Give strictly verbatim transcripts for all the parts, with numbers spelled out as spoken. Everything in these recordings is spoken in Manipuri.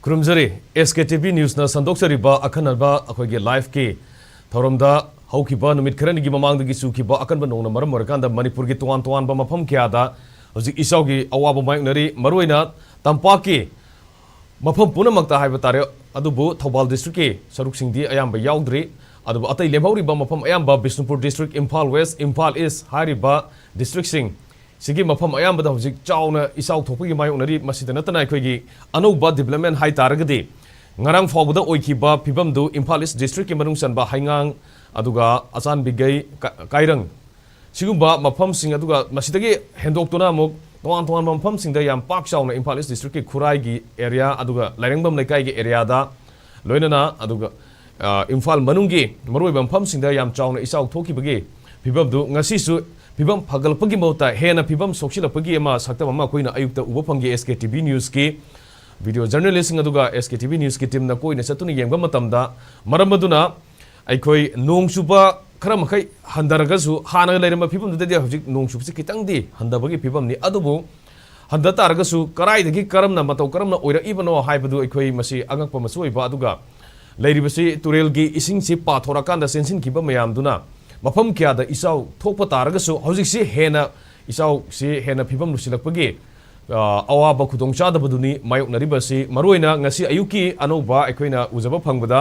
ꯈꯨꯔꯨꯝꯖꯔꯤ꯫ ꯑꯦꯁ ꯀꯦ ꯇꯤ ꯚꯤ ꯅ꯭ꯌꯨꯁꯅ ꯁꯟꯗꯣꯛꯆꯔꯤꯕ ꯑꯈꯟꯅꯕ ꯑꯩꯈꯣꯏꯒꯤ ꯂꯥꯏꯐꯀꯤ ꯊꯧꯔꯝꯗ ꯍꯧꯈꯤꯕ ꯅꯨꯃꯤꯠ ꯈꯔꯅꯤꯒꯤ ꯃꯃꯥꯡꯗꯒꯤ ꯆꯨꯈꯤꯕ ꯑꯀꯟꯕ ꯅꯣꯡꯅ ꯃꯔꯝ ꯑꯣꯏꯔꯀꯥꯟꯗ ꯃꯅꯤꯄꯨꯔꯒꯤ ꯇꯣꯉꯥꯟ ꯇꯣꯉꯥꯟꯕ ꯃꯐꯝ ꯀꯌꯥꯗ ꯍꯧꯖꯤꯛ ꯏꯆꯥꯎꯒꯤ ꯑꯋꯥꯕ ꯃꯥꯌꯣꯛꯅꯔꯤ꯫ ꯃꯔꯨꯑꯣꯏꯅ ꯇꯝꯄꯥꯛꯀꯤ ꯃꯐꯝ ꯄꯨꯝꯅꯃꯛꯇ ꯍꯥꯏꯕ ꯇꯥꯔꯦ, ꯑꯗꯨꯕꯨ ꯊꯧꯕꯥꯜ ꯗꯤꯁꯇ꯭ꯔꯤꯛꯀꯤ ꯁꯔꯨꯛꯁꯤꯡꯗꯤ ꯑꯌꯥꯝꯕ ꯌꯥꯎꯗ꯭ꯔꯤ꯫ ꯑꯗꯨꯕꯨ ꯑꯇꯩ ꯂꯦꯝꯍꯧꯔꯤꯕ ꯃꯐꯝ ꯑꯌꯥꯝꯕ ꯕꯤꯁꯅꯨꯄꯨꯔ ꯗꯤꯁꯇ꯭ꯔꯤꯛ, ꯏꯝꯐꯥꯜ ꯋꯦꯁ, ꯏꯝꯐꯥꯜ ꯏꯁ ꯍꯥꯏꯔꯤꯕ ꯗꯤꯁꯇ꯭ꯔꯤꯛꯁꯤꯡ ꯁꯤꯒꯤ ꯃꯐꯝ ꯑꯌꯥꯝꯕꯗ ꯍꯧꯖꯤꯛ ꯆꯥꯎꯅ ꯏꯆꯥꯎ ꯊꯣꯛꯄꯒꯤ ꯃꯥꯌꯣꯛꯅꯔꯤ꯫ ꯃꯁꯤꯗ ꯅꯠꯇꯅ ꯑꯩꯈꯣꯏꯒꯤ ꯑꯅꯧꯕ ꯗꯤꯕꯂꯞꯃꯦꯟ ꯍꯥꯏ ꯇꯥꯔꯒꯗꯤ, ꯉꯔꯥꯡ ꯐꯥꯎꯕꯗ ꯑꯣꯏꯈꯤꯕ ꯐꯤꯕꯝꯗꯨ ꯏꯝꯐꯥꯜ ꯏꯁ ꯗꯤꯁꯇ꯭ꯔꯤꯛꯀꯤ ꯃꯅꯨꯡ ꯆꯟꯕ ꯍꯩꯉꯥꯡ, ꯑꯗꯨꯒ ꯑꯆꯥꯟꯕꯤꯒꯩ, ꯀ-, ꯀꯥꯏꯔꯪ, ꯁꯤꯒꯨꯝꯕ ꯃꯐꯝꯁꯤꯡ, ꯑꯗꯨꯒ ꯃꯁꯤꯗꯒꯤ ꯍꯦꯟꯗꯣꯛꯇꯨꯅ ꯑꯃꯨꯛ ꯇꯣꯉꯥꯟ ꯇꯣꯉꯥꯟꯕ ꯃꯐꯝꯁꯤꯡꯗ ꯌꯥꯝ ꯄꯥꯛ ꯆꯥꯎꯅ ꯏꯝꯐꯥꯜ ꯏꯁ ꯗꯤꯁꯇ꯭ꯔꯤꯛꯀꯤ ꯈꯨꯔꯥꯏꯒꯤ ꯑꯦꯔꯤꯌꯥ, ꯑꯗꯨꯒ ꯂꯥꯏꯔꯦꯡꯕꯝ ꯂꯩꯀꯥꯏꯒꯤ ꯑꯦꯔꯤꯌꯥꯗ, ꯂꯣꯏꯅꯅ ꯑꯗꯨꯒ, ꯑ, ꯏꯝꯐꯥꯜ ꯃꯅꯨꯡꯒꯤ ꯃꯔꯨꯑꯣꯏꯕ ꯃꯐꯝꯁꯤꯡꯗ ꯌꯥꯝ ꯆꯥꯎꯅ ꯏꯆꯥꯎ ꯊꯣꯛꯈꯤꯕꯒꯤ ꯐꯤꯕꯝꯗꯨ ꯉꯁꯤꯁꯨ ꯐꯤꯕꯝ ꯐꯒꯠꯂꯛꯄꯒꯤ ꯃꯍꯨꯠꯇ ꯍꯦꯟꯅ ꯐꯤꯕꯝ ꯁꯣꯛꯆꯤꯜꯂꯛꯄꯒꯤ ꯑꯃ ꯁꯛꯇꯝ ꯑꯃ ꯑꯩꯈꯣꯏꯅ ꯑꯌꯨꯛꯇ ꯎꯕ ꯐꯪꯈꯤ꯫ ꯑꯦꯁ ꯀꯦ ꯇꯤ ꯚꯤ ꯅ꯭ꯌꯨꯁꯀꯤ ꯚꯤꯗꯤꯑꯣ ꯖꯔꯅꯦꯂꯤꯁꯁꯤꯡ ꯑꯗꯨꯒ ꯑꯦꯁ ꯀꯦ ꯇꯤ ꯚꯤ ꯅ꯭ꯌꯨꯁꯀꯤ ꯇꯤꯝꯅ ꯀꯣꯏꯅ ꯆꯠꯇꯨꯅ ꯌꯦꯡꯕ ꯃꯇꯝꯗ, ꯃꯔꯝ ꯑꯗꯨꯅ ꯑꯩꯈꯣꯏ ꯅꯣꯡ ꯆꯨꯕ ꯈꯔ ꯃꯈꯩ ꯍꯟꯊꯔꯒꯁꯨ, ꯍꯥꯟꯅ ꯂꯩꯔꯝꯕ ꯐꯤꯕꯝꯗꯨꯗꯗꯤ ꯍꯧꯖꯤꯛ ꯅꯣꯡ ꯆꯨꯕꯁꯤ ꯈꯤꯇꯪꯗꯤ ꯍꯟꯊꯕꯒꯤ ꯐꯤꯕꯝꯅꯤ꯫ ꯑꯗꯨꯕꯨ ꯍꯟꯊ ꯇꯥꯔꯒꯁꯨ ꯀꯗꯥꯏꯗꯒꯤ ꯀꯔꯝꯅ, ꯃꯇꯧ ꯀꯔꯝꯅ ꯑꯣꯏꯔꯛꯏꯕꯅꯣ ꯍꯥꯏꯕꯗꯨ ꯑꯩꯈꯣꯏ ꯃꯁꯤ ꯑꯉꯛꯄ ꯑꯃꯁꯨ ꯑꯣꯏꯕ, ꯑꯗꯨꯒ ꯂꯩꯔꯤꯕꯁꯤ ꯇꯨꯔꯦꯜꯒꯤ ꯏꯁꯤꯡꯁꯤ ꯄꯥꯊꯣꯔꯛꯀꯥꯟꯗ ꯆꯦꯟꯁꯤꯟꯈꯤꯕ ꯃꯌꯥꯝꯗꯨꯅ ꯃꯐꯝ ꯀꯌꯥꯗ ꯏꯆꯥꯎ ꯊꯣꯛꯄ ꯇꯥꯔꯒꯁꯨ ꯍꯧꯖꯤꯛꯁꯤ ꯍꯦꯟꯅ ꯏꯆꯥꯎꯁꯤ ꯍꯦꯟꯅ ꯐꯤꯕꯝ ꯂꯨꯁꯤꯜꯂꯛꯄꯒꯤ, ꯑ, ꯑꯋꯥꯕ ꯈꯨꯗꯣꯡꯆꯥꯗꯕꯗꯨꯅꯤ ꯃꯥꯌꯣꯛꯅꯔꯤꯕꯁꯤ꯫ ꯃꯔꯨꯑꯣꯏꯅ ꯉꯁꯤ ꯑꯌꯨꯛꯀꯤ ꯑꯅꯧꯕ ꯑꯩꯈꯣꯏꯅ ꯎꯖꯕ ꯐꯪꯕꯗ,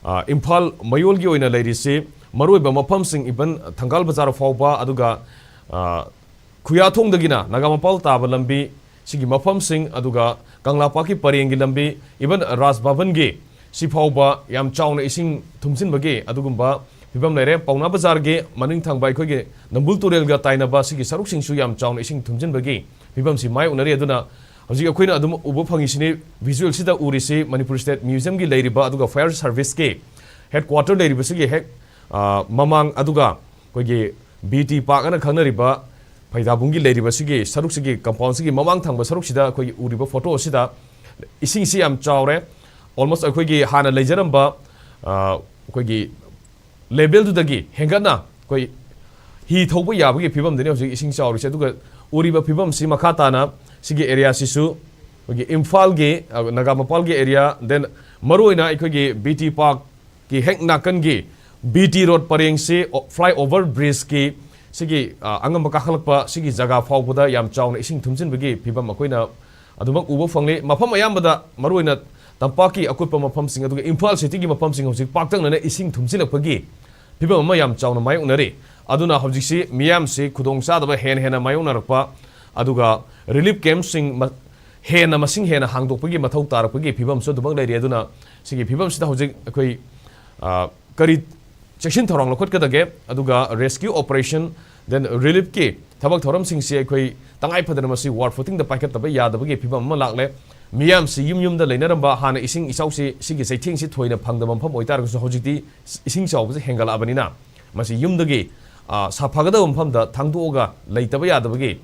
ꯑ, ꯏꯝꯐꯥꯜ ꯃꯌꯣꯜꯒꯤ ꯑꯣꯏꯅ ꯂꯩꯔꯤꯁꯤ ꯃꯔꯨꯑꯣꯏꯕ ꯃꯐꯝꯁꯤꯡ, even ꯊꯪꯒꯥꯜ ꯕꯖꯥꯔ ꯐꯥꯎꯕ, ꯑꯗꯨꯒ, ꯑ, ꯈꯨꯌꯥꯊꯣꯡꯗꯒꯤꯅ ꯅꯥꯒꯥꯃꯄꯥꯜ ꯇꯥꯕ ꯂꯝꯕꯤ, ꯁꯤꯒꯤ ꯃꯐꯝꯁꯤꯡ, ꯑꯗꯨꯒ ꯀꯪꯂꯥ ꯄꯥꯠꯀꯤ ꯄꯔꯦꯡꯒꯤ ꯂꯝꯕꯤ, even ꯔꯥꯖ ꯚꯕꯟꯒꯤ ꯁꯤ ꯐꯥꯎꯕ ꯌꯥꯝ ꯆꯥꯎꯅ ꯏꯁꯤꯡ ꯊꯨꯝꯖꯤꯟꯕꯒꯤ ꯑꯗꯨꯒꯨꯝꯕ ꯐꯤꯕꯝ ꯂꯩꯔꯦ꯫ ꯄꯥꯎꯅꯥ ꯕꯖꯥꯔꯒꯤ ꯃꯅꯤꯡ ꯊꯪꯕ ꯑꯩꯈꯣꯏꯒꯤ ꯅꯝꯕꯨꯜ ꯇꯨꯔꯦꯜꯒ ꯇꯥꯏꯅꯕ ꯁꯤꯒꯤ ꯁꯔꯨꯛꯁꯤꯡꯁꯨ ꯌꯥꯝ ꯆꯥꯎꯅ ꯏꯁꯤꯡ ꯊꯨꯝꯖꯤꯟꯕꯒꯤ ꯐꯤꯕꯝꯁꯤ ꯃꯥꯌꯣꯛꯅꯔꯤ꯫ ꯑꯗꯨꯅ ꯍꯧꯖꯤꯛ ꯑꯩꯈꯣꯏꯅ ꯑꯗꯨꯝ ꯎꯕ ꯐꯪꯉꯤꯁꯤꯅꯤ, ꯚꯤꯖꯨꯑꯦꯜꯁꯤꯗ ꯎꯔꯤꯁꯤ ꯃꯅꯤꯄꯨꯔ ꯁ꯭ꯇꯦꯠ ꯃ꯭ꯌꯨꯖꯤꯌꯝꯒꯤ ꯂꯩꯔꯤꯕ, ꯑꯗꯨꯒ ꯐꯥꯌꯔ ꯁꯥꯔꯚꯤꯁꯀꯤ ꯍꯦꯗꯀ꯭ꯋꯥꯇꯔ ꯂꯩꯔꯤꯕꯁꯤꯒꯤ ꯍꯦꯛ, ꯑ, ꯃꯃꯥꯡ, ꯑꯗꯨꯒ ꯑꯩꯈꯣꯏꯒꯤ ꯕꯤ ꯇꯤ ꯄꯥꯔꯛ ꯑꯅ ꯈꯪꯅꯔꯤꯕ ꯐꯩꯗꯥꯕꯨꯡꯒꯤ ꯂꯩꯔꯤꯕꯁꯤꯒꯤ ꯁꯔꯨꯛꯁꯤꯒꯤ ꯀꯝꯄꯥꯎꯟꯁꯤꯒꯤ ꯃꯃꯥꯡ ꯊꯪꯕ ꯁꯔꯨꯛꯁꯤꯗ ꯑꯩꯈꯣꯏꯒꯤ ꯎꯔꯤꯕ ꯐꯣꯇꯣ ꯑꯁꯤꯗ ꯏꯁꯤꯡꯁꯤ ꯌꯥꯝ ꯆꯥꯎꯔꯦ꯫ Almost ꯑꯩꯈꯣꯏꯒꯤ ꯍꯥꯟꯅ ꯂꯩꯖꯔꯝꯕ, ꯑ, ꯑꯩꯈꯣꯏꯒꯤ ꯂꯦꯚꯦꯜꯗꯨꯗꯒꯤ ꯍꯦꯟꯒꯠꯅ ꯑꯩꯈꯣꯏ ꯍꯤ ꯊꯧꯕ ꯌꯥꯕꯒꯤ ꯐꯤꯕꯝꯗꯅꯤ ꯍꯧꯖꯤꯛ ꯏꯁꯤꯡ ꯆꯥꯎꯔꯤꯁꯦ꯫ ꯑꯗꯨꯒ ꯎꯔꯤꯕ ꯐꯤꯕꯝꯁꯤ ꯃꯈꯥ ꯇꯥꯅ ꯁꯤꯒꯤ ꯑꯦꯔꯤꯌꯥꯁꯤꯁꯨ ꯑꯩꯈꯣꯏꯒꯤ ꯏꯝꯐꯥꯜꯒꯤ, ꯑ, ꯅꯥꯒꯥ ꯃꯄꯥꯜꯒꯤ ꯑꯦꯔꯤꯌꯥ, then ꯃꯔꯨꯑꯣꯏꯅ ꯑꯩꯈꯣꯏꯒꯤ ꯕꯤ ꯇꯤ ꯄꯥꯔꯛꯀꯤ ꯍꯦꯛ ꯅꯥꯀꯟꯒꯤ ꯕꯤ ꯇꯤ ꯔꯣꯗ ꯄꯔꯦꯡꯁꯤ, ꯑꯣ, ꯐ꯭ꯂꯥꯏ ꯑꯣꯚꯔ ꯕ꯭ꯔꯤꯖꯀꯤ ꯁꯤꯒꯤ, ꯑ, ꯑꯉꯝꯕ ꯀꯥꯈꯠꯂꯛꯄ ꯁꯤꯒꯤ ꯖꯒꯥ ꯐꯥꯎꯕꯗ ꯌꯥꯝ ꯆꯥꯎꯅ ꯏꯁꯤꯡ ꯊꯨꯝꯖꯤꯟꯕꯒꯤ ꯐꯤꯕꯝ ꯑꯩꯈꯣꯏꯅ ꯑꯗꯨꯃꯛ ꯎꯕ ꯐꯪꯂꯤ꯫ ꯃꯐꯝ ꯑꯌꯥꯝꯕꯗ, ꯃꯔꯨꯑꯣꯏꯅ ꯇꯝꯄꯥꯛꯀꯤ ꯑꯀꯨꯠꯄ ꯃꯐꯝꯁꯤꯡ, ꯑꯗꯨꯒ ꯏꯝꯐꯥꯜ ꯁꯤꯇꯤꯒꯤ ꯃꯐꯝꯁꯤꯡ ꯍꯧꯖꯤꯛ ꯄꯥꯛꯇꯛꯅꯅ ꯏꯁꯤꯡ ꯊꯨꯝꯖꯤꯜꯂꯛꯄꯒꯤ ꯐꯤꯕꯝ ꯑꯃ ꯌꯥꯝ ꯆꯥꯎꯅ ꯃꯥꯌꯣꯛꯅꯔꯤ꯫ ꯑꯗꯨꯅ ꯍꯧꯖꯤꯛꯁꯤ ꯃꯤꯌꯥꯝꯁꯤ ꯈꯨꯗꯣꯡ ꯆꯥꯗꯕ ꯍꯦꯟꯅ ꯍꯦꯟꯅ ꯃꯥꯌꯣꯛꯅꯔꯛꯄ, ꯑꯗꯨꯒ ꯔꯤꯂꯤꯐ ꯀꯦꯝꯞꯁꯤꯡ ꯃ-, ꯍꯦꯟꯅ, ꯃꯁꯤꯡ ꯍꯦꯟꯅ ꯍꯥꯡꯗꯣꯛꯄꯒꯤ ꯃꯊꯧ ꯇꯥꯔꯛꯄꯒꯤ ꯐꯤꯕꯝꯁꯨ ꯑꯗꯨꯃꯛ ꯂꯩꯔꯤ꯫ ꯑꯗꯨꯅ ꯁꯤꯒꯤ ꯐꯤꯕꯝꯁꯤꯗ ꯍꯧꯖꯤꯛ ꯑꯩꯈꯣꯏ, ꯑ, ꯀꯔꯤ ꯆꯦꯛꯁꯤꯟ ꯊꯧꯔꯥꯡ ꯂꯧꯈꯠꯀꯗꯒꯦ? ꯑꯗꯨꯒ rescue operation, then relief ꯀꯤ ꯊꯕꯛ ꯊꯧꯔꯝꯁꯤꯡꯁꯤ ꯑꯩꯈꯣꯏ ꯇꯉꯥꯏ ꯐꯗꯅ ꯃꯁꯤ ꯋꯥꯔ ꯐꯨꯇꯤꯡꯗ ꯄꯥꯏꯈꯠꯇꯕ ꯌꯥꯗꯕꯒꯤ ꯐꯤꯕꯝ ꯑꯃ ꯂꯥꯛꯂꯦ꯫ ꯃꯤꯌꯥꯝꯁꯤ ꯌꯨꯝ ꯌꯨꯝꯗ ꯂꯩꯅꯔꯝꯕ, ꯍꯥꯟꯅ ꯏꯁꯤꯡ ꯏꯆꯥꯎꯁꯤ ꯁꯤꯒꯤ ꯆꯩꯊꯦꯡꯁꯤ ꯊꯣꯏꯅ ꯐꯪꯗꯕ ꯃꯐꯝ ꯑꯣꯏꯇꯥꯔꯒꯁꯨ, ꯍꯧꯖꯤꯛꯇꯤ ꯏꯁꯤꯡ ꯆꯥꯎꯕꯁꯤ ꯍꯦꯟꯒꯠꯂꯛꯑꯕꯅꯤꯅ, ꯃꯁꯤ ꯌꯨꯝꯗꯒꯤ, ꯑ, ꯁꯥꯐꯒꯗꯕ ꯃꯐꯝꯗ ꯊꯥꯡꯗꯣꯛꯑꯒ ꯂꯩꯇꯕ ꯌꯥꯗꯕꯒꯤ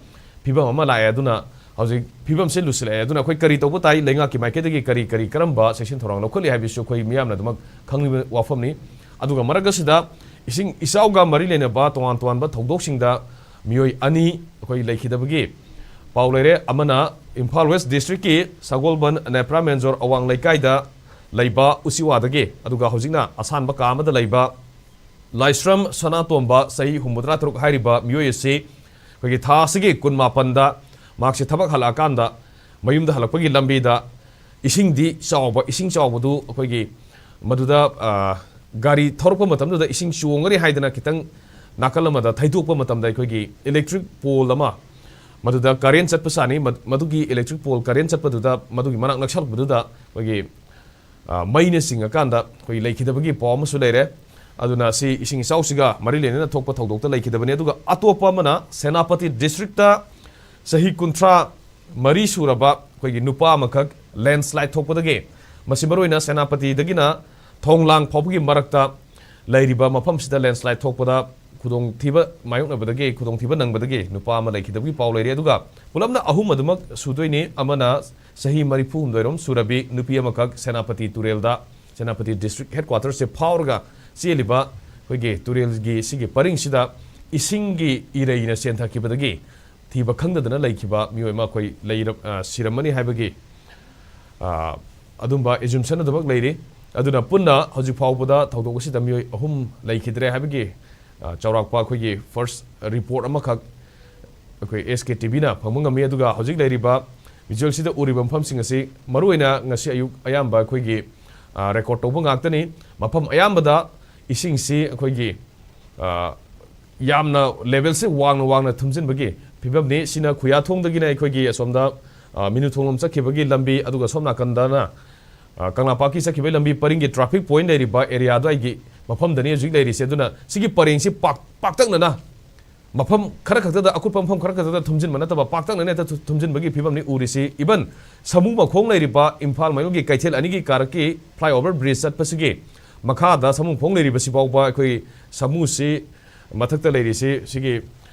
ꯐꯤꯕꯝ ꯑꯃ ꯂꯥꯛꯑꯦ꯫ ꯑꯗꯨꯅ ꯍꯧꯖꯤꯛ ꯐꯤꯕꯝꯁꯦ ꯂꯨꯁꯤꯜꯂꯛꯑꯦ꯫ ꯑꯗꯨꯅ ꯑꯩꯈꯣꯏ ꯀꯔꯤ ꯇꯧꯕ ꯇꯥꯏ, ꯂꯩꯉꯥꯛꯀꯤ ꯃꯥꯏꯀꯩꯗꯒꯤ ꯀꯔꯤ ꯀꯔꯤ ꯀꯔꯝꯕ ꯆꯦꯛꯁꯤꯟ ꯊꯧꯔꯥꯡ ꯂꯧꯈꯠꯂꯤ ꯍꯥꯏꯕꯁꯤꯁꯨ ꯑꯩꯈꯣꯏ ꯃꯤꯌꯥꯝꯅ ꯑꯗꯨꯃꯛ ꯈꯪꯂꯤꯕ ꯋꯥꯐꯝꯅꯤ꯫ ꯑꯗꯨꯒ ꯃꯔꯛ ꯑꯁꯤꯗ ꯏꯁꯤꯡ ꯏꯆꯥꯎꯒ ꯃꯔꯤ ꯂꯩꯅꯕ ꯇꯣꯉꯥꯟ ꯇꯣꯉꯥꯟꯕ ꯊꯧꯗꯣꯛꯁꯤꯡꯗ ꯃꯤꯑꯣꯏ ꯑꯅꯤ ꯑꯩꯈꯣꯏ ꯂꯩꯈꯤꯗꯕꯒꯤ ꯄꯥꯎ ꯂꯩꯔꯦ꯫ ꯑꯃꯅ ꯏꯝꯐꯥꯜ ꯋꯦꯁ ꯗꯤꯁꯇ꯭ꯔꯤꯛꯀꯤ ꯁꯒꯣꯜꯕꯟ ꯅꯦꯄ꯭ꯔꯥ ꯃꯦꯟꯖꯣꯔ ꯑꯋꯥꯡ ꯂꯩꯀꯥꯏꯗ ꯂꯩꯕ ꯎꯆꯤꯋꯥꯗꯒꯤ, ꯑꯗꯨꯒ ꯍꯧꯖꯤꯛꯅ ꯑꯁꯥꯟꯕ ꯀꯥ ꯑꯃꯗ ꯂꯩꯕ ꯂꯥꯏꯁ꯭ꯔꯝ ꯁꯅꯥꯇꯣꯝꯕ, ꯆꯍꯤ ꯍꯨꯝꯐꯨꯇꯔꯥ ꯇꯔꯨꯛ ꯍꯥꯏꯔꯤꯕ ꯃꯤꯑꯣꯏ ꯑꯁꯤ ꯑꯩꯈꯣꯏꯒꯤ ꯊꯥ ꯑꯁꯤꯒꯤ ꯀꯨꯟꯃꯥꯄꯟꯗ ꯃꯍꯥꯛꯁꯦ ꯊꯕꯛ ꯍꯜꯂꯛꯑꯀꯥꯟꯗ, ꯃꯌꯨꯝꯗ ꯍꯜꯂꯛꯄꯒꯤ ꯂꯝꯕꯤꯗ ꯏꯁꯤꯡꯗꯤ ꯆꯥꯎꯕ, ꯏꯁꯤꯡ ꯆꯥꯎꯕꯗꯨ ꯑꯩꯈꯣꯏꯒꯤ ꯃꯗꯨꯗ, ꯑ, ꯒꯥꯔꯤ ꯊꯧꯔꯛꯄ ꯃꯇꯝꯗꯨꯗ ꯏꯁꯤꯡ ꯆꯣꯡꯒꯅꯤ ꯍꯥꯏꯗꯅ ꯈꯤꯇꯪ ꯅꯥꯀꯜ ꯑꯃꯗ ꯊꯩꯗꯣꯛꯄ ꯃꯇꯝꯗ ꯑꯩꯈꯣꯏꯒꯤ ꯏꯂꯦꯛꯇ꯭ꯔꯤꯛ ꯄꯣꯜ ꯑꯃ, ꯃꯗꯨꯗ ꯀꯔꯦꯟ ꯆꯠꯄ ꯁꯥꯅꯤ꯫ ꯃ-, ꯃꯗꯨꯒꯤ ꯏꯂꯦꯛꯇ꯭ꯔꯤꯛ ꯄꯣꯜ ꯀꯔꯦꯟ ꯆꯠꯄꯗꯨꯗ, ꯃꯗꯨꯒꯤ ꯃꯅꯥꯛ ꯅꯛꯁꯜꯂꯛꯄꯗꯨꯗ ꯑꯩꯈꯣꯏꯒꯤ, ꯑ, ꯃꯩꯅ ꯆꯤꯡꯉꯀꯥꯟꯗ ꯑꯩꯈꯣꯏ ꯂꯩꯈꯤꯗꯕꯒꯤ ꯄꯥꯎ ꯑꯃꯁꯨ ꯂꯩꯔꯦ꯫ ꯑꯗꯨꯅ ꯁꯤ ꯏꯁꯤꯡ ꯏꯆꯥꯎꯁꯤꯒ ꯃꯔꯤ ꯂꯩꯅꯅ ꯊꯣꯛꯄ ꯊꯧꯗꯣꯛꯇ ꯂꯩꯈꯤꯗꯕꯅꯤ꯫ ꯑꯗꯨꯒ ꯑꯇꯣꯞꯄ ꯑꯃꯅ ꯁꯦꯅꯥꯄꯇꯤ ꯗꯤꯁꯇ꯭ꯔꯤꯛꯇ ꯆꯍꯤ ꯀꯨꯟꯊ꯭ꯔꯥ ꯃꯔꯤ ꯁꯨꯔꯕ ꯑꯩꯈꯣꯏꯒꯤ ꯅꯨꯄꯥ ꯑꯃꯈꯛ ꯂꯦꯟꯁ꯭ꯂꯥꯏꯠ ꯊꯣꯛꯄꯗꯒꯤ, ꯃꯁꯤ ꯃꯔꯨꯑꯣꯏꯅ ꯁꯦꯅꯥꯄꯇꯤꯗꯒꯤꯅ ꯊꯣꯡꯂꯥꯡ ꯐꯥꯎꯕꯒꯤ ꯃꯔꯛꯇ ꯂꯩꯔꯤꯕ ꯃꯐꯝꯁꯤꯗ ꯂꯦꯟꯁ꯭ꯂꯥꯏꯠ ꯊꯣꯛꯄꯗ ꯈꯨꯗꯣꯡꯊꯤꯕ ꯃꯥꯌꯣꯛꯅꯕꯗꯒꯤ, ꯈꯨꯗꯣꯡꯊꯤꯕ ꯅꯪꯕꯗꯒꯤ ꯅꯨꯄꯥ ꯑꯃ ꯂꯩꯈꯤꯗꯕꯒꯤ ꯄꯥꯎ ꯂꯩꯔꯤ꯫ ꯑꯗꯨꯒ ꯄꯨꯂꯞꯅ ꯑꯍꯨꯝ ꯑꯗꯨꯃꯛ ꯁꯨꯗꯣꯏꯅꯤ꯫ ꯑꯃꯅ ꯆꯍꯤ ꯃꯔꯤꯐꯨ ꯍꯨꯝꯗꯣꯏꯔꯣꯝ ꯁꯨꯔꯕꯤ ꯅꯨꯄꯤ ꯑꯃꯈꯛ ꯁꯦꯅꯥꯄꯇꯤ ꯇꯨꯔꯦꯜꯗ, ꯁꯦꯅꯥꯄꯇꯤ ꯗꯤꯁꯇ꯭ꯔꯤꯛ ꯍꯦꯗꯀ꯭ꯋꯥꯇꯔꯁꯦ ꯐꯥꯎꯔꯒ ꯆꯦꯜꯂꯤꯕ ꯑꯩꯈꯣꯏꯒꯤ ꯇꯨꯔꯦꯜꯒꯤ ꯁꯤꯒꯤ ꯄꯔꯤꯡꯁꯤꯗ ꯏꯁꯤꯡꯒꯤ ꯏꯔꯩꯅ ꯆꯦꯟꯊꯈꯤꯕꯗꯒꯤ ꯊꯤꯕ ꯈꯪꯗꯗꯅ ꯂꯩꯈꯤꯕ ꯃꯤꯑꯣꯏ ꯑꯃ ꯑꯩꯈꯣꯏ ꯂꯩꯔ-, ꯑ, ꯁꯤꯔꯝꯃꯅꯤ ꯍꯥꯏꯕꯒꯤ, ꯑ, ꯑꯗꯨꯝꯕ assumption ꯑꯗꯨꯃꯛ ꯂꯩꯔꯤ꯫ ꯑꯗꯨꯅ ꯄꯨꯟꯅ ꯍꯧꯖꯤꯛ ꯐꯥꯎꯕꯗ ꯊꯧꯗꯣꯛ ꯑꯁꯤꯗ ꯃꯤꯑꯣꯏ ꯑꯍꯨꯝ ꯂꯩꯈꯤꯗ꯭ꯔꯦ ꯍꯥꯏꯕꯒꯤ, ꯑ, ꯆꯥꯎꯔꯥꯛꯄ ꯑꯩꯈꯣꯏꯒꯤ first report ꯑꯃꯈꯛ ꯑꯩꯈꯣꯏ S K T Vꯅ ꯐꯪꯕ ꯉꯝꯃꯤ꯫ ꯑꯗꯨꯒ ꯍꯧꯖꯤꯛ ꯂꯩꯔꯤꯕ visualꯁꯤꯗ ꯎꯔꯤꯕ ꯃꯐꯝꯁꯤꯡ ꯑꯁꯤ ꯃꯔꯨꯑꯣꯏꯅ ꯉꯁꯤ ꯑꯌꯨꯛ ꯑꯌꯥꯝꯕ ꯑꯩꯈꯣꯏꯒꯤ, ꯑ, record ꯇꯧꯕ ꯉꯥꯛꯇꯅꯤ꯫ ꯃꯐꯝ ꯑꯌꯥꯝꯕꯗ ꯏꯁꯤꯡꯁꯤ ꯑꯩꯈꯣꯏꯒꯤ, ꯑ, ꯌꯥꯝꯅ levelꯁꯤ ꯋꯥꯡꯅ ꯋꯥꯡꯅ ꯊꯨꯝꯖꯤꯟꯕꯒꯤ ꯐꯤꯕꯝꯅꯤ꯫ ꯁꯤꯅ ꯈꯨꯌꯥꯊꯣꯡꯗꯒꯤꯅ ꯑꯩꯈꯣꯏꯒꯤ ꯑꯁꯣꯝꯗ, ꯑ, ꯃꯤꯅꯨꯊꯣꯡꯂꯣꯝ ꯆꯠꯈꯤꯕꯒꯤ ꯂꯝꯕꯤ, ꯑꯗꯨꯒ ꯁꯣꯝ ꯅꯥꯀꯟꯗꯅ, ꯑ, ꯀꯪꯂꯥꯄꯥꯠꯀꯤ ꯆꯠꯈꯤꯕꯒꯤ ꯂꯝꯕꯤ ꯄꯔꯤꯡꯒꯤ traffic point ꯂꯩꯔꯤꯕ area ꯑꯗꯨꯋꯥꯏꯒꯤ ꯃꯐꯝꯗꯅꯤ ꯍꯧꯖꯤꯛ ꯂꯩꯔꯤꯁꯦ꯫ ꯑꯗꯨꯅ ꯁꯤꯒꯤ ꯄꯔꯦꯡꯁꯤ ꯄꯥꯛ-, ꯄꯥꯛꯇꯛꯅꯅ ꯃꯐꯝ ꯈꯔ ꯈꯛꯇꯗ, ꯑꯀꯨꯠꯄ ꯃꯐꯝ ꯈꯔ ꯈꯛꯇꯗ ꯊꯨꯝꯖꯤꯟꯕ ꯅꯠꯇꯕ ꯄꯥꯛꯇꯛꯅꯅ ꯍꯦꯛꯇ ꯊꯨ-, ꯊꯨꯝꯖꯤꯟꯕꯒꯤ ꯐꯤꯕꯝꯅꯤ ꯎꯔꯤꯁꯤ꯫ Even ꯁꯥꯃꯨ ꯃꯈꯣꯡ ꯂꯩꯔꯤꯕ ꯏꯝꯐꯥꯜ ꯃꯌꯣꯜꯒꯤ ꯀꯩꯊꯦꯜ ꯑꯅꯤꯒꯤ ꯀꯥꯔꯛꯀꯤ flyover bridge ꯆꯠꯄꯁꯤꯒꯤ ꯃꯈꯥꯗ ꯁꯥꯃꯨ ꯃꯈꯣꯡ ꯂꯩꯔꯤꯕꯁꯤ ꯐꯥꯎꯕ ꯑꯩꯈꯣꯏ ꯁꯥꯃꯨꯁꯤ ꯃꯊꯛꯇ ꯂꯩꯔꯤꯁꯤ ꯁꯤꯒꯤ,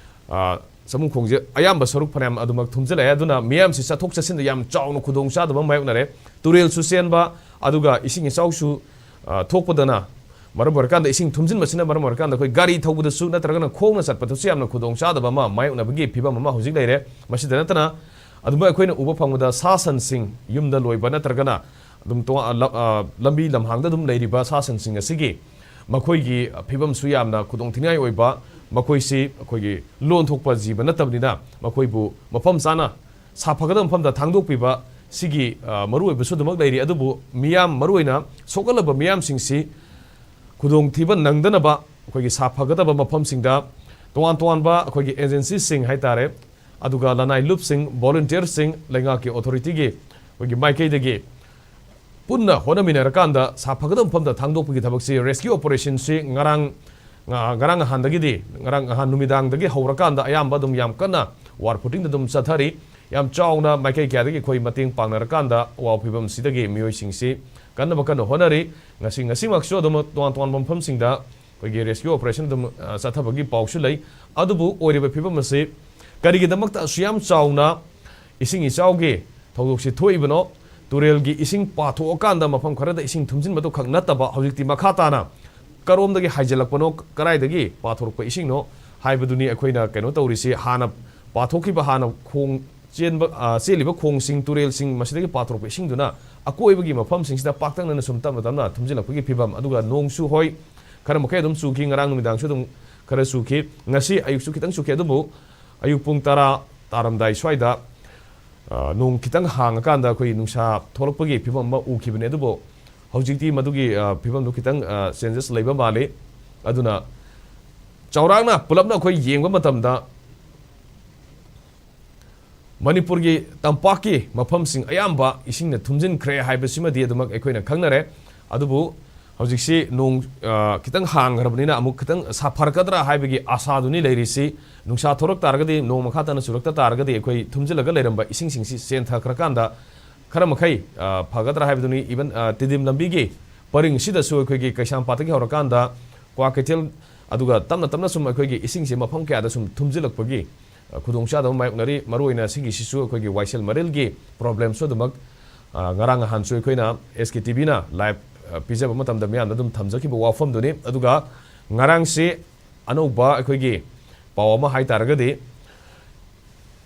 ꯑ, ꯁꯥꯃꯨ ꯃꯈꯣꯡꯁꯦ ꯑꯌꯥꯝꯕ ꯁꯔꯨꯛ ꯐꯅꯌꯥꯝ ꯑꯗꯨꯃꯛ ꯊꯨꯝꯖꯤꯜꯂꯛꯑꯦ꯫ ꯑꯗꯨꯅ ꯃꯤꯌꯥꯝꯁꯤ ꯆꯠꯊꯣꯛ ꯆꯠꯁꯤꯟꯗ ꯌꯥꯝ ꯆꯥꯎꯅ ꯈꯨꯗꯣꯡ ꯆꯥꯗꯕ ꯃꯥꯌꯣꯛꯅꯔꯦ꯫ ꯇꯨꯔꯦꯜꯁꯨ ꯆꯦꯟꯕ, ꯑꯗꯨꯒ ꯏꯁꯤꯡ ꯏꯆꯥꯎꯁꯨ, ꯑ, ꯊꯣꯛꯄꯗꯅ ꯃꯔꯝ ꯑꯣꯏꯔꯀꯥꯟꯗ ꯏꯁꯤꯡ ꯊꯨꯝꯖꯤꯟꯕꯁꯤꯅ ꯃꯔꯝ ꯑꯣꯏꯔꯀꯥꯟꯗ ꯑꯩꯈꯣꯏ ꯒꯥꯔꯤ ꯊꯧꯕꯗꯁꯨ ꯅꯠꯇ꯭ꯔꯒꯅ ꯈꯣꯡꯅ ꯆꯠꯄꯗꯁꯨ ꯌꯥꯝꯅ ꯈꯨꯗꯣꯡ ꯆꯥꯗꯕ ꯑꯃ ꯃꯥꯌꯣꯛꯅꯕꯒꯤ ꯐꯤꯕꯝ ꯑꯃ ꯍꯧꯖꯤꯛ ꯂꯩꯔꯦ꯫ ꯃꯁꯤꯗ ꯅꯠꯇꯅ ꯑꯗꯨꯃꯥꯏ ꯑꯩꯈꯣꯏꯅ ꯎꯕ ꯐꯪꯕꯗ ꯁꯥ ꯁꯟꯁꯤꯡ ꯌꯨꯝꯗ ꯂꯣꯏꯕ ꯅꯠꯇ꯭ꯔꯒꯅ ꯑꯗꯨꯝ ꯇꯣꯉꯥꯟ-, ꯂ-, ꯑ, ꯂꯝꯕꯤ ꯂꯝꯍꯥꯡꯗ ꯑꯗꯨꯝ ꯂꯩꯔꯤꯕ ꯁꯥ ꯁꯟꯁꯤꯡ ꯑꯁꯤꯒꯤ ꯃꯈꯣꯏꯒꯤ ꯐꯤꯕꯝꯁꯨ ꯌꯥꯝꯅ ꯈꯨꯗꯣꯡ ꯊꯤꯅꯤꯡꯉꯥꯏ ꯑꯣꯏꯕ, ꯃꯈꯣꯏꯁꯤ ꯑꯩꯈꯣꯏꯒꯤ ꯂꯣꯟ ꯊꯣꯛꯄ ꯖꯤꯕ ꯅꯠꯇꯕꯅꯤꯅ ꯃꯈꯣꯏꯕꯨ ꯃꯐꯝ ꯆꯥꯅ ꯁꯥꯐꯒꯗꯕ ꯃꯐꯝꯗ ꯊꯥꯡꯗꯣꯛꯄꯤꯕ ꯁꯤꯒꯤ, ꯑ, ꯃꯔꯨꯑꯣꯏꯕꯁꯨ ꯑꯗꯨꯃꯛ ꯂꯩꯔꯤ꯫ ꯑꯗꯨꯕꯨ ꯃꯤꯌꯥꯝ, ꯃꯔꯨꯑꯣꯏꯅ ꯁꯣꯛꯍꯜꯂꯕ ꯃꯤꯌꯥꯝꯁꯤꯡꯁꯤ ꯈꯨꯗꯣꯡꯊꯤꯕ ꯅꯪꯗꯅꯕ ꯑꯩꯈꯣꯏꯒꯤ ꯁꯥꯐꯒꯗꯕ ꯃꯐꯝꯁꯤꯡꯗ ꯇꯣꯉꯥꯟ ꯇꯣꯉꯥꯟꯕ ꯑꯩꯈꯣꯏꯒꯤ agencyꯁꯤꯡ ꯍꯥꯏꯇꯥꯔꯦ, ꯑꯗꯨꯒ ꯂꯅꯥꯏ ꯂꯨꯞꯁꯤꯡ, volunteerꯁꯤꯡ, ꯂꯩꯉꯥꯛꯀꯤ authorityꯒꯤ ꯑꯩꯈꯣꯏꯒꯤ ꯃꯥꯏꯀꯩꯗꯒꯤ ꯄꯨꯟꯅ ꯍꯣꯠꯅꯃꯤꯟꯅꯔꯀꯥꯟꯗ ꯁꯥꯐꯒꯗꯕ ꯃꯐꯝꯗ ꯊꯥꯡꯗꯣꯛꯄꯒꯤ ꯊꯕꯛꯁꯤ, rescue operationꯁꯤ ꯉꯔꯥꯡ, ꯉ-, ꯉꯔꯥꯡ ꯅꯍꯥꯟꯗꯒꯤꯗꯤ, ꯉꯔꯥꯡ ꯅꯍꯥꯟ ꯅꯨꯃꯤꯗꯥꯡꯗꯒꯤ ꯍꯧꯔꯀꯥꯟꯗ ꯑꯌꯥꯝꯕ ꯑꯗꯨꯝ ꯌꯥꯝ ꯀꯟꯅ war footingꯗ ꯑꯗꯨꯝ ꯆꯠꯊꯔꯤ꯫ ꯌꯥꯝ ꯆꯥꯎꯅ ꯃꯥꯏꯀꯩ ꯀꯌꯥꯗꯒꯤ ꯑꯩꯈꯣꯏ ꯃꯇꯦꯡ ꯄꯥꯡꯅꯔꯀꯥꯟꯗ ꯑꯋꯥꯕ ꯐꯤꯕꯝꯁꯤꯗꯒꯤ ꯃꯤꯑꯣꯏꯁꯤꯡꯁꯤ ꯀꯟꯅꯕ ꯀꯟꯅ ꯍꯣꯠꯅꯔꯤ꯫ ꯉꯁꯤ, ꯉꯁꯤꯃꯛꯁꯨ ꯑꯗꯨꯝ ꯇꯣꯉꯥꯟ ꯇꯣꯉꯥꯟꯕ ꯃꯐꯝꯁꯤꯡꯗ ꯑꯩꯈꯣꯏꯒꯤ rescue operation ꯑꯗꯨꯝ, ꯑ, ꯆꯠꯊꯕꯒꯤ ꯄꯥꯎꯁꯨ ꯂꯩ꯫ ꯑꯗꯨꯕꯨ ꯑꯣꯏꯔꯤꯕ ꯐꯤꯕꯝ ꯑꯁꯤ ꯀꯔꯤꯒꯤꯗꯃꯛꯇ ꯑꯁꯨꯛ ꯌꯥꯝ ꯆꯥꯎꯅ ꯏꯁꯤꯡ ꯏꯆꯥꯎꯒꯤ ꯊꯧꯗꯣꯛꯁꯤ ꯊꯣꯛꯏꯕꯅꯣ? ꯇꯨꯔꯦꯜꯒꯤ ꯏꯁꯤꯡ ꯄꯥꯊꯣꯛꯑꯀꯥꯟꯗ ꯃꯐꯝ ꯈꯔꯗ ꯏꯁꯤꯡ ꯊꯨꯝꯖꯤꯟꯕꯗꯨ ꯈꯛ ꯅꯠꯇꯕ, ꯍꯧꯖꯤꯛꯇꯤ ꯃꯈꯥ ꯇꯥꯅ ꯀꯔꯣꯝꯗꯒꯤ ꯍꯥꯏꯖꯤꯜꯂꯛꯄꯅꯣ, ꯀꯗꯥꯏꯗꯒꯤ ꯄꯥꯊꯣꯔꯛꯄ ꯏꯁꯤꯡꯅꯣ ꯍꯥꯏꯕꯗꯨꯅꯤ ꯑꯩꯈꯣꯏꯅ ꯀꯩꯅꯣ ꯇꯧꯔꯤꯁꯤ꯫ ꯍꯥꯟꯅ ꯄꯥꯊꯣꯛꯈꯤꯕ ꯍꯥꯟꯅ ꯈꯣꯡ ꯆꯦꯟꯕ, ꯑ, ꯆꯦꯜꯂꯤꯕ ꯈꯣꯡꯁꯤꯡ, ꯇꯨꯔꯦꯜꯁꯤꯡ, ꯃꯁꯤꯗꯒꯤ ꯄꯥꯊꯣꯔꯛꯄ ꯏꯁꯤꯡꯗꯨꯅ ꯑꯀꯣꯏꯕꯒꯤ ꯃꯐꯝꯁꯤꯡꯁꯤꯗ ꯄꯥꯛꯇꯛꯅꯅ ꯁꯨꯝ ꯇꯞꯅ ꯇꯞꯅ ꯊꯨꯝꯖꯤꯜꯂꯛꯄꯒꯤ ꯐꯤꯕꯝ, ꯑꯗꯨꯒ ꯅꯣꯡꯁꯨ ꯍꯣꯏ, ꯈꯔ ꯃꯈꯩ ꯑꯗꯨꯝ ꯆꯨꯈꯤ, ꯉꯔꯥꯡ ꯅꯨꯃꯤꯗꯥꯡꯁꯨ ꯑꯗꯨꯝ ꯈꯔ ꯆꯨꯈꯤ, ꯉꯁꯤ ꯑꯌꯨꯛꯁꯨ ꯈꯤꯇꯪ ꯆꯨꯈꯤ, ꯑꯗꯨꯕꯨ ꯑꯌꯨꯛ ꯄꯨꯡ ꯇꯔꯥ ꯇꯥꯔꯝꯗꯥꯏ ꯁ꯭ꯋꯥꯏꯗ, ꯑ, ꯅꯣꯡ ꯈꯤꯇꯪ ꯍꯥꯡꯉꯀꯥꯟꯗ ꯑꯩꯈꯣꯏ ꯅꯨꯡꯁꯥ ꯊꯣꯛꯂꯛꯄꯒꯤ ꯐꯤꯕꯝ ꯑꯃ ꯎꯈꯤꯕꯅꯤ, ꯑꯗꯨꯕꯨ ꯍꯧꯖꯤꯛꯇꯤ ꯃꯗꯨꯒꯤ, ꯑ, ꯐꯤꯕꯝꯗꯨ ꯈꯤꯇꯪ, ꯑ, changes ꯂꯩꯕ ꯃꯥꯜꯂꯤ꯫ ꯑꯗꯨꯅ ꯆꯥꯎꯔꯥꯛꯅ ꯄꯨꯂꯞꯅ ꯑꯩꯈꯣꯏ ꯌꯦꯡꯕ ꯃꯇꯝꯗ ꯃꯅꯤꯄꯨꯔꯒꯤ ꯇꯝꯄꯥꯛꯀꯤ ꯃꯐꯝꯁꯤꯡ ꯑꯌꯥꯝꯕ ꯏꯁꯤꯡꯅ ꯊꯨꯝꯖꯤꯟꯈ꯭ꯔꯦ ꯍꯥꯏꯕꯁꯤꯃꯗꯤ ꯑꯗꯨꯃꯛ ꯑꯩꯈꯣꯏꯅ ꯈꯪꯅꯔꯦ꯫ ꯑꯗꯨꯕꯨ ꯍꯧꯖꯤꯛꯁꯤ ꯅꯣꯡ, ꯑ, ꯈꯤꯇꯪ ꯍꯥꯡꯈ꯭ꯔꯕꯅꯤꯅ ꯑꯃꯨꯛ ꯈꯤꯇꯪ ꯁꯥꯐꯔꯛꯀꯗ꯭ꯔꯥ ꯍꯥꯏꯕꯒꯤ ꯑꯥꯁꯥꯗꯨꯅꯤ ꯂꯩꯔꯤꯁꯤ꯫ ꯅꯨꯡꯁꯥ ꯊꯣꯔꯛ ꯇꯥꯔꯒꯗꯤ, ꯅꯣꯡ ꯃꯈꯥ ꯇꯥꯅ ꯆꯨꯔꯛꯇ ꯇꯥꯔꯒꯗꯤ ꯑꯩꯈꯣꯏ ꯊꯨꯝꯖꯤꯜꯂꯒ ꯂꯩꯔꯝꯕ ꯏꯁꯤꯡꯁꯤꯡꯁꯤ ꯆꯦꯟꯊꯈ꯭ꯔꯀꯥꯟꯗ ꯈꯔ ꯃꯈꯩ, ꯑ, ꯐꯒꯗ꯭ꯔꯥ ꯍꯥꯏꯕꯗꯨꯅꯤ꯫ Even, ꯑ, ꯇꯤꯗꯤꯝ ꯂꯝꯕꯤꯒꯤ ꯄꯔꯤꯡꯁꯤꯗꯁꯨ ꯑꯩꯈꯣꯏꯒꯤ ꯀꯩꯁꯥꯝꯄꯥꯠꯇꯒꯤ ꯍꯧꯔꯀꯥꯟꯗ ꯀ꯭ꯋꯥꯀꯩꯊꯦꯜ, ꯑꯗꯨꯒ ꯇꯞꯅ ꯇꯞꯅ ꯁꯨꯝ ꯑꯩꯈꯣꯏꯒꯤ ꯏꯁꯤꯡꯁꯦ ꯃꯐꯝ ꯀꯌꯥꯗ ꯁꯨꯝ ꯊꯨꯝꯖꯤꯜꯂꯛꯄꯒꯤ, ꯑ, ꯈꯨꯗꯣꯡꯆꯥꯗꯕ ꯃꯥꯌꯣꯛꯅꯔꯤ꯫ ꯃꯔꯨꯑꯣꯏꯅ ꯁꯤꯒꯤꯁꯤꯁꯨ ꯑꯩꯈꯣꯏꯒꯤ ꯋꯥꯏꯁꯦꯜ ꯃꯔꯤꯜꯒꯤ problemꯁꯨ ꯑꯗꯨꯃꯛ, ꯑ, ꯉꯔꯥꯡ ꯅꯍꯥꯟꯁꯨ ꯑꯩꯈꯣꯏꯅ S K T Vꯅ live, ꯑ, ꯄꯤꯖꯕ ꯃꯇꯝꯗ ꯃꯤꯌꯥꯝꯗ ꯑꯗꯨꯝ ꯊꯝꯖꯈꯤꯕ ꯋꯥꯐꯝꯗꯨꯅꯤ꯫ ꯑꯗꯨꯒ ꯉꯔꯥꯡꯁꯤ ꯑꯅꯧꯕ ꯑꯩꯈꯣꯏꯒꯤ ꯄꯥꯎ ꯑꯃ ꯍꯥꯏ ꯇꯥꯔꯒꯗꯤ,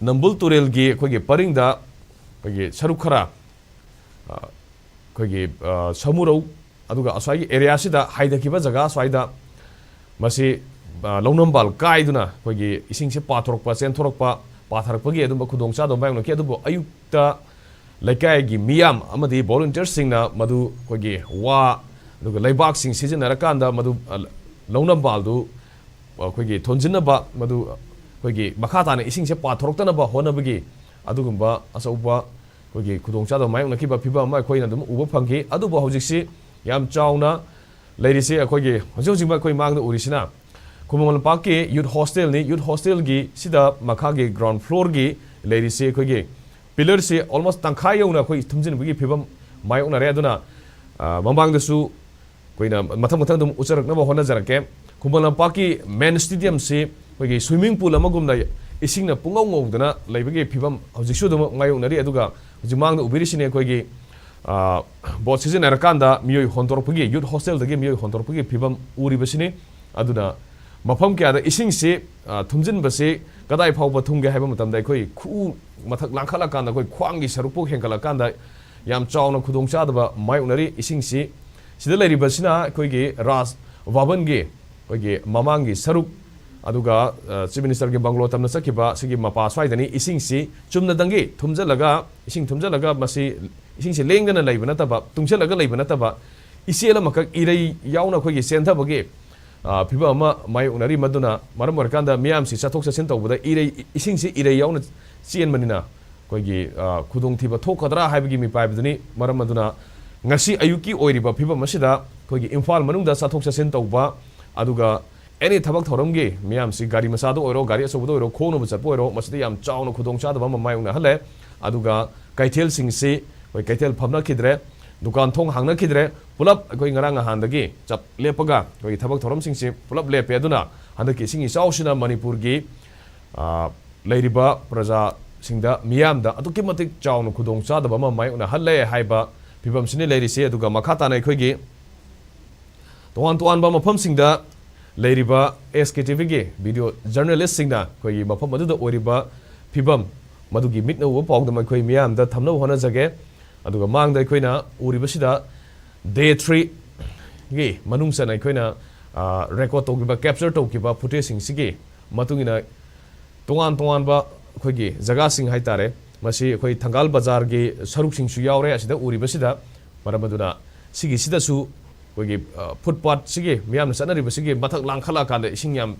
ꯅꯝꯕꯨꯜ ꯇꯨꯔꯦꯜꯒꯤ ꯑꯩꯈꯣꯏꯒꯤ ꯄꯔꯤꯡꯗ ꯑꯩꯈꯣꯏꯒꯤ ꯁꯔꯨꯛ ꯈꯔ, ꯑ, ꯑꯩꯈꯣꯏꯒꯤ, ꯑ, ꯁꯃꯨꯔꯧ, ꯑꯗꯨꯒ ꯑꯁ꯭ꯋꯥꯏꯒꯤ areaꯁꯤꯗ ꯍꯥꯏꯊꯈꯤꯕ ꯖꯒꯥ ꯑꯁ꯭ꯋꯥꯏꯗ ꯃꯁꯤ, ꯑ, ꯂꯧꯅꯝꯕꯥꯜ ꯀꯥꯏꯗꯨꯅ ꯑꯩꯈꯣꯏꯒꯤ ꯏꯁꯤꯡꯁꯦ ꯄꯥꯊꯣꯔꯛꯄ, ꯆꯦꯟꯊꯣꯔꯛꯄ, ꯄꯥꯊꯔꯛꯄꯒꯤ ꯑꯗꯨꯝꯕ ꯈꯨꯗꯣꯡꯆꯥꯗꯕ ꯃꯥꯌꯣꯛꯅꯈꯤ꯫ ꯑꯗꯨꯕꯨ ꯑꯌꯨꯛꯇ ꯂꯩꯀꯥꯏꯒꯤ ꯃꯤꯌꯥꯝ ꯑꯃꯗꯤ volunteerꯁꯤꯡꯅ ꯃꯗꯨ ꯑꯩꯈꯣꯏꯒꯤ ꯋꯥ, ꯑꯗꯨꯒ ꯂꯩꯕꯥꯛꯁꯤꯡ ꯁꯤꯖꯤꯟꯅꯔꯀꯥꯟꯗ ꯃꯗꯨ, ꯑ, ꯂꯧꯅꯝꯕꯥꯜꯗꯨ ꯑꯩꯈꯣꯏꯒꯤ ꯊꯣꯟꯖꯤꯟꯅꯕ, ꯃꯗꯨ ꯑꯩꯈꯣꯏꯒꯤ ꯃꯈꯥ ꯇꯥꯅ ꯏꯁꯤꯡꯁꯦ ꯄꯥꯊꯣꯔꯛꯇꯅꯕ ꯍꯣꯠꯅꯕꯒꯤ ꯑꯗꯨꯒꯨꯝꯕ ꯑꯆꯧꯕ ꯑꯩꯈꯣꯏꯒꯤ ꯈꯨꯗꯣꯡꯆꯥꯗꯕ ꯃꯥꯌꯣꯛꯅꯈꯤꯕ ꯐꯤꯕꯝ ꯑꯃ ꯑꯩꯈꯣꯏꯅ ꯑꯗꯨꯝ ꯎꯕ ꯐꯪꯈꯤ꯫ ꯑꯗꯨꯕꯨ ꯍꯧꯖꯤꯛꯁꯤ ꯌꯥꯝ ꯆꯥꯎꯅ ꯂꯩꯔꯤꯁꯤ, ꯑꯩꯈꯣꯏꯒꯤ ꯍꯧꯖꯤꯛ ꯍꯧꯖꯤꯛꯃꯛ ꯑꯩꯈꯣꯏ ꯃꯥꯡꯗ ꯎꯔꯤꯁꯤꯅ ꯈꯨꯃꯟ ꯂꯝꯄꯥꯛꯀꯤ youth hostelꯅꯤ꯫ Youth hostelꯒꯤ ꯁꯤꯗ ꯃꯈꯥꯒꯤ ground floorꯒꯤ ꯂꯩꯔꯤꯁꯤ ꯑꯩꯈꯣꯏꯒꯤ pillarꯁꯤ almost ꯇꯪꯈꯥꯏ ꯌꯧꯅ ꯑꯩꯈꯣꯏ ꯊꯨꯝꯖꯤꯟꯕꯒꯤ ꯐꯤꯕꯝ ꯃꯥꯌꯣꯛꯅꯔꯦ꯫ ꯑꯗꯨꯅ, ꯑ, ꯃꯃꯥꯡꯗꯁꯨ ꯑꯩꯈꯣꯏꯅ ꯃꯊꯪ ꯃꯊꯪ ꯑꯗꯨꯝ ꯎꯠꯆꯔꯛꯅꯕ ꯍꯣꯠꯅꯖꯔꯛꯀꯦ꯫ ꯈꯨꯃꯟ ꯂꯝꯄꯥꯛꯀꯤ main stadiumꯁꯤ ꯑꯩꯈꯣꯏꯒꯤ swimming pool ꯑꯃꯒꯨꯝꯅ ꯏꯁꯤꯡꯅ ꯄꯨꯡꯉꯧ ꯉꯧꯗꯅ ꯂꯩꯕꯒꯤ ꯐꯤꯕꯝ ꯍꯧꯖꯤꯛꯁꯨ ꯑꯗꯨꯝ ꯃꯥꯌꯣꯛꯅꯔꯤ꯫ ꯑꯗꯨꯒ ꯍꯧꯖꯤꯛ ꯃꯥꯡꯗ ꯎꯕꯤꯔꯤꯁꯤꯅꯤ ꯑꯩꯈꯣꯏꯒꯤ, ꯑ, boat ꯁꯤꯖꯤꯟꯅꯔꯀꯥꯟꯗ ꯃꯤꯑꯣꯏ ꯍꯣꯟꯗꯣꯔꯛꯄꯒꯤ, youth hostelꯗꯒꯤ ꯃꯤꯑꯣꯏ ꯍꯣꯟꯗꯣꯔꯛꯄꯒꯤ ꯐꯤꯕꯝ ꯎꯔꯤꯕꯁꯤꯅꯤ꯫ ꯑꯗꯨꯅ ꯃꯐꯝ ꯀꯌꯥꯗ ꯏꯁꯤꯡꯁꯤ, ꯑ, ꯊꯨꯝꯖꯤꯟꯕꯁꯤ ꯀꯗꯥꯏ ꯐꯥꯎꯕ ꯊꯨꯝꯒꯦ ꯍꯥꯏꯕ ꯃꯇꯝꯗ ꯑꯩꯈꯣꯏ ꯈꯨꯎ ꯃꯊꯛ ꯂꯥꯡꯈꯠꯂꯀꯥꯟꯗ, ꯑꯩꯈꯣꯏ ꯈ꯭ꯋꯥꯡꯒꯤ ꯁꯔꯨꯛꯄꯨ ꯍꯦꯟꯒꯠꯂꯀꯥꯟꯗ ꯌꯥꯝ ꯆꯥꯎꯅ ꯈꯨꯗꯣꯡꯆꯥꯗꯕ ꯃꯥꯌꯣꯛꯅꯔꯤ꯫ ꯏꯁꯤꯡꯁꯤ ꯁꯤꯗ ꯂꯩꯔꯤꯕꯁꯤꯅ ꯑꯩꯈꯣꯏꯒꯤ ꯔꯥꯖ ꯚꯕꯟꯒꯤ ꯑꯩꯈꯣꯏꯒꯤ ꯃꯃꯥꯡꯒꯤ ꯁꯔꯨꯛ, ꯑꯗꯨꯒ, ꯑ, ꯆꯤꯐ ꯃꯤꯅꯤꯁꯇꯔꯒꯤ ꯕꯪꯒ꯭ꯂꯣ ꯇꯝꯅ ꯆꯠꯈꯤꯕ ꯁꯤꯒꯤ ꯃꯄꯥ ꯁ꯭ꯋꯥꯏꯗꯅꯤ꯫ ꯏꯁꯤꯡꯁꯤ ꯆꯨꯝꯅꯗꯪꯒꯤ ꯊꯨꯝꯖꯤꯜꯂꯒ, ꯏꯁꯤꯡ ꯊꯨꯝꯖꯤꯜꯂꯒ ꯃꯁꯤ ꯏꯁꯤꯡꯁꯤ ꯂꯦꯡꯗꯅ ꯂꯩꯕ ꯅꯠꯇꯕ, ꯇꯨꯡꯁꯤꯜꯂꯒ ꯂꯩꯕ ꯅꯠꯇꯕ, ꯏꯆꯦꯜ ꯑꯃꯈꯛ ꯏꯔꯩ ꯌꯥꯎꯅ ꯑꯩꯈꯣꯏꯒꯤ ꯆꯦꯟꯊꯕꯒꯤ, ꯑ, ꯐꯤꯕꯝ ꯑꯃ ꯃꯥꯌꯣꯛꯅꯔꯤ꯫ ꯃꯗꯨꯅ ꯃꯔꯝ ꯑꯣꯏꯔꯀꯥꯟꯗ ꯃꯤꯌꯥꯝꯁꯤ ꯆꯠꯊꯣꯛ ꯆꯠꯁꯤꯟ ꯇꯧꯕꯗ ꯏꯔꯩ, ꯏꯁꯤꯡꯁꯤ ꯏꯔꯩ ꯌꯥꯎꯅ ꯆꯦꯟꯕꯅꯤꯅ ꯑꯩꯈꯣꯏꯒꯤ, ꯑ, ꯈꯨꯗꯣꯡꯊꯤꯕ ꯊꯣꯛꯀꯗ꯭ꯔꯥ ꯍꯥꯏꯕꯒꯤ ꯃꯤꯄꯥꯏꯕꯗꯨꯅꯤ꯫ ꯃꯔꯝ ꯑꯗꯨꯅ ꯉꯁꯤ ꯑꯌꯨꯛꯀꯤ ꯑꯣꯏꯔꯤꯕ ꯐꯤꯕꯝ ꯑꯁꯤꯗ ꯑꯩꯈꯣꯏꯒꯤ ꯏꯝꯐꯥꯜ ꯃꯅꯨꯡꯗ ꯆꯠꯊꯣꯛ ꯆꯠꯁꯤꯟ ꯇꯧꯕ, ꯑꯗꯨꯒ ꯑꯦꯅꯤ ꯊꯕꯛ ꯊꯧꯔꯝꯒꯤ ꯃꯤꯌꯥꯝꯁꯤ ꯒꯥꯔꯤ ꯃꯆꯥꯗ ꯑꯣꯏꯔꯣ, ꯒꯥꯔꯤ ꯑꯆꯧꯕꯗ ꯑꯣꯏꯔꯣ, ꯈꯣꯡꯅꯕ ꯆꯠꯄ ꯑꯣꯏꯔꯣ, ꯃꯁꯤꯗ ꯌꯥꯝ ꯆꯥꯎꯅ ꯈꯨꯗꯣꯡꯆꯥꯗꯕ ꯑꯃ ꯃꯥꯌꯣꯛꯅꯍꯜꯂꯦ꯫ ꯑꯗꯨꯒ ꯀꯩꯊꯦꯜꯁꯤꯡꯁꯤ, ꯑꯩꯈꯣꯏ ꯀꯩꯊꯦꯜ ꯐꯝꯅꯈꯤꯗ꯭ꯔꯦ, ꯗꯨꯀꯥꯟ ꯊꯣꯡ ꯍꯥꯡꯅꯈꯤꯗ꯭ꯔꯦ꯫ ꯄꯨꯂꯞ ꯑꯩꯈꯣꯏ ꯉꯔꯥꯡ ꯅꯍꯥꯟꯗꯒꯤ ꯆꯞ ꯂꯦꯞꯄꯒ ꯑꯩꯈꯣꯏꯒꯤ ꯊꯕꯛ ꯊꯧꯔꯝꯁꯤꯡꯁꯤ ꯄꯨꯂꯞ ꯂꯦꯞꯄꯦ꯫ ꯑꯗꯨꯅ ꯍꯟꯗꯛꯀꯤ ꯏꯁꯤꯡ ꯏꯆꯥꯎꯁꯤꯅ ꯃꯅꯤꯄꯨꯔꯒꯤ, ꯑ, ꯂꯩꯔꯤꯕ ꯄ꯭ꯔꯖꯥꯁꯤꯡꯗ, ꯃꯤꯌꯥꯝꯗ ꯑꯗꯨꯛꯀꯤ ꯃꯇꯤꯛ ꯆꯥꯎꯅ ꯈꯨꯗꯣꯡꯆꯥꯗꯕ ꯑꯃ ꯃꯥꯌꯣꯛꯅꯍꯜꯂꯦ ꯍꯥꯏꯕ ꯐꯤꯕꯝꯁꯤꯅꯤ ꯂꯩꯔꯤꯁꯤ꯫ ꯑꯗꯨꯒ ꯃꯈꯥ ꯇꯥꯅ ꯑꯩꯈꯣꯏꯒꯤ ꯇꯣꯉꯥꯟ ꯇꯣꯉꯥꯟꯕ ꯃꯐꯝꯁꯤꯡꯗ ꯂꯩꯔꯤꯕ ꯑꯦꯁ ꯀꯦ ꯇꯤ ꯚꯤꯒꯤ ꯚꯤꯗꯤꯑꯣ ꯖꯔꯅꯦꯂꯤꯁꯁꯤꯡꯅ ꯑꯩꯈꯣꯏꯒꯤ ꯃꯐꯝ ꯑꯗꯨꯗ ꯑꯣꯏꯔꯤꯕ ꯐꯤꯕꯝ, ꯃꯗꯨꯒꯤ ꯃꯤꯠꯅ ꯎꯕ ꯄꯥꯎꯗꯝ ꯑꯩꯈꯣꯏ ꯃꯤꯌꯥꯝꯗ ꯊꯝꯅꯕ ꯍꯣꯠꯅꯖꯒꯦ꯫ ꯑꯗꯨꯒ ꯃꯥꯡꯗ ꯑꯩꯈꯣꯏꯅ ꯎꯔꯤꯕꯁꯤꯗ ꯗꯦ ꯊ꯭ꯔꯤꯒꯤ ꯃꯅꯨꯡ ꯆꯟꯅ ꯑꯩꯈꯣꯏꯅ, ꯑ, ꯔꯦꯀꯣꯔꯗ ꯇꯧꯈꯤꯕ, ꯀꯦꯞꯆꯔ ꯇꯧꯈꯤꯕ ꯐꯨꯇꯦꯖꯁꯤꯡꯁꯤꯒꯤ ꯃꯇꯨꯡ ꯏꯟꯅ ꯇꯣꯉꯥꯟ ꯇꯣꯉꯥꯟꯕ ꯑꯩꯈꯣꯏꯒꯤ ꯖꯒꯥꯁꯤꯡ ꯍꯥꯏꯇꯥꯔꯦ, ꯃꯁꯤ ꯑꯩꯈꯣꯏ ꯊꯪꯒꯥꯜ ꯕꯖꯥꯔꯒꯤ ꯁꯔꯨꯛꯁꯤꯡꯁꯨ ꯌꯥꯎꯔꯦ ꯑꯁꯤꯗ ꯎꯔꯤꯕꯁꯤꯗ꯫ ꯃꯔꯝ ꯑꯗꯨꯅ ꯁꯤꯒꯤꯁꯤꯗꯁꯨ ꯑꯩꯈꯣꯏꯒꯤ, ꯑ, ꯐꯨꯠꯄꯥꯠꯁꯤꯒꯤ ꯃꯤꯌꯥꯝꯅ ꯆꯠꯅꯔꯤꯕꯁꯤꯒꯤ ꯃꯊꯛ ꯂꯥꯡꯈꯠꯂꯛꯑꯀꯥꯟꯗ ꯏꯁꯤꯡ ꯌꯥꯝ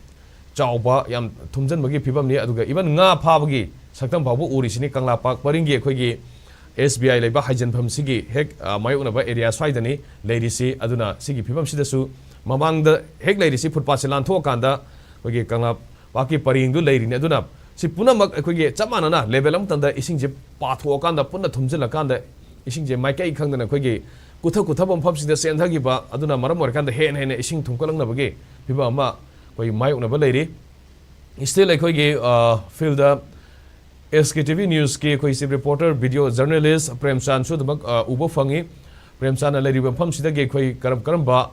ꯆꯥꯎꯕ, ꯌꯥꯝ ꯊꯨꯝꯖꯤꯟꯕꯒꯤ ꯐꯤꯕꯝꯅꯤ꯫ ꯑꯗꯨꯒ ꯏꯚꯟ ꯉꯥ ꯐꯥꯕꯒꯤ ꯁꯛꯇꯝ ꯐꯥꯎꯕ ꯎꯔꯤꯁꯤꯅꯤ꯫ ꯀꯪꯂꯥ ꯄꯥꯔꯛ ꯄꯔꯤꯡꯒꯤ ꯑꯩꯈꯣꯏꯒꯤ ꯑꯦꯁ ꯕꯤ ꯑꯥꯏ ꯂꯩꯕ ꯍꯥꯏꯖꯤꯟꯐꯝꯁꯤꯒꯤ ꯍꯦꯛ, ꯑ, ꯃꯥꯌꯣꯛꯅꯕ ꯑꯦꯔꯤꯌꯥ ꯁ꯭ꯋꯥꯏꯗꯅꯤ ꯂꯩꯔꯤꯁꯤ꯫ ꯑꯗꯨꯅ ꯁꯤꯒꯤ ꯐꯤꯕꯝꯁꯤꯗꯁꯨ ꯃꯃꯥꯡꯗ ꯍꯦꯛ ꯂꯩꯔꯤꯁꯤ ꯐꯨꯠꯄꯥꯠꯁꯦ ꯂꯥꯟꯊꯣꯛꯑꯀꯥꯟꯗ ꯑꯩꯈꯣꯏꯒꯤ ꯀꯪꯂꯥ ꯄꯥꯔꯛꯀꯤ ꯄꯔꯦꯡꯗꯨ ꯂꯩꯔꯤꯅꯤ꯫ ꯑꯗꯨꯅ ꯁꯤ ꯄꯨꯝꯅꯃꯛ ꯑꯩꯈꯣꯏꯒꯤ ꯆꯞ ꯃꯥꯟꯅꯅ ꯂꯦꯚꯦꯜ ꯑꯃꯇꯪꯗ ꯏꯁꯤꯡꯁꯦ ꯄꯥꯊꯣꯛꯑꯀꯥꯟꯗ, ꯄꯨꯟꯅ ꯊꯨꯝꯖꯤꯜꯂꯀꯥꯟꯗ ꯏꯁꯤꯡꯁꯦ ꯃꯥꯏꯀꯩ ꯈꯪꯗꯅ ꯑꯩꯈꯣꯏꯒꯤ ꯀꯨꯊ ꯀꯨꯊꯕ ꯃꯐꯝꯁꯤꯡꯗ ꯆꯦꯟꯊꯈꯤꯕ ꯑꯗꯨꯅ ꯃꯔꯝ ꯑꯣꯏꯔꯀꯥꯟꯗ ꯍꯦꯟꯅ ꯍꯦꯟꯅ ꯏꯁꯤꯡ ꯊꯨꯝꯀꯠꯂꯛꯅꯕꯒꯤ ꯐꯤꯕꯝ ꯑꯃ ꯑꯩꯈꯣꯏ ꯃꯥꯌꯣꯛꯅꯕ ꯂꯩꯔꯤ꯫ Still ꯑꯩꯈꯣꯏꯒꯤ, ꯑ, ꯐꯤꯜꯗ ꯑꯦꯁ ꯀꯦ ꯇꯤ ꯚꯤ ꯅ꯭ꯌꯨꯁꯀꯤ ꯑꯩꯈꯣꯏ ꯆꯤꯐ ꯔꯤꯄꯣꯔꯇꯔ, ꯚꯤꯗꯤꯑꯣ ꯖꯔꯅꯦꯂꯤꯁ ꯄ꯭ꯔꯦꯝꯆꯥꯟꯁꯨ ꯑꯗꯨꯃꯛ, ꯑ, ꯎꯕ ꯐꯪꯉꯤ꯫ ꯄ꯭ꯔꯦꯝꯆꯥꯟꯅ ꯂꯩꯔꯤꯕ ꯃꯐꯝꯁꯤꯗꯒꯤ ꯑꯩꯈꯣꯏ ꯀꯔꯝ ꯀꯔꯝꯕ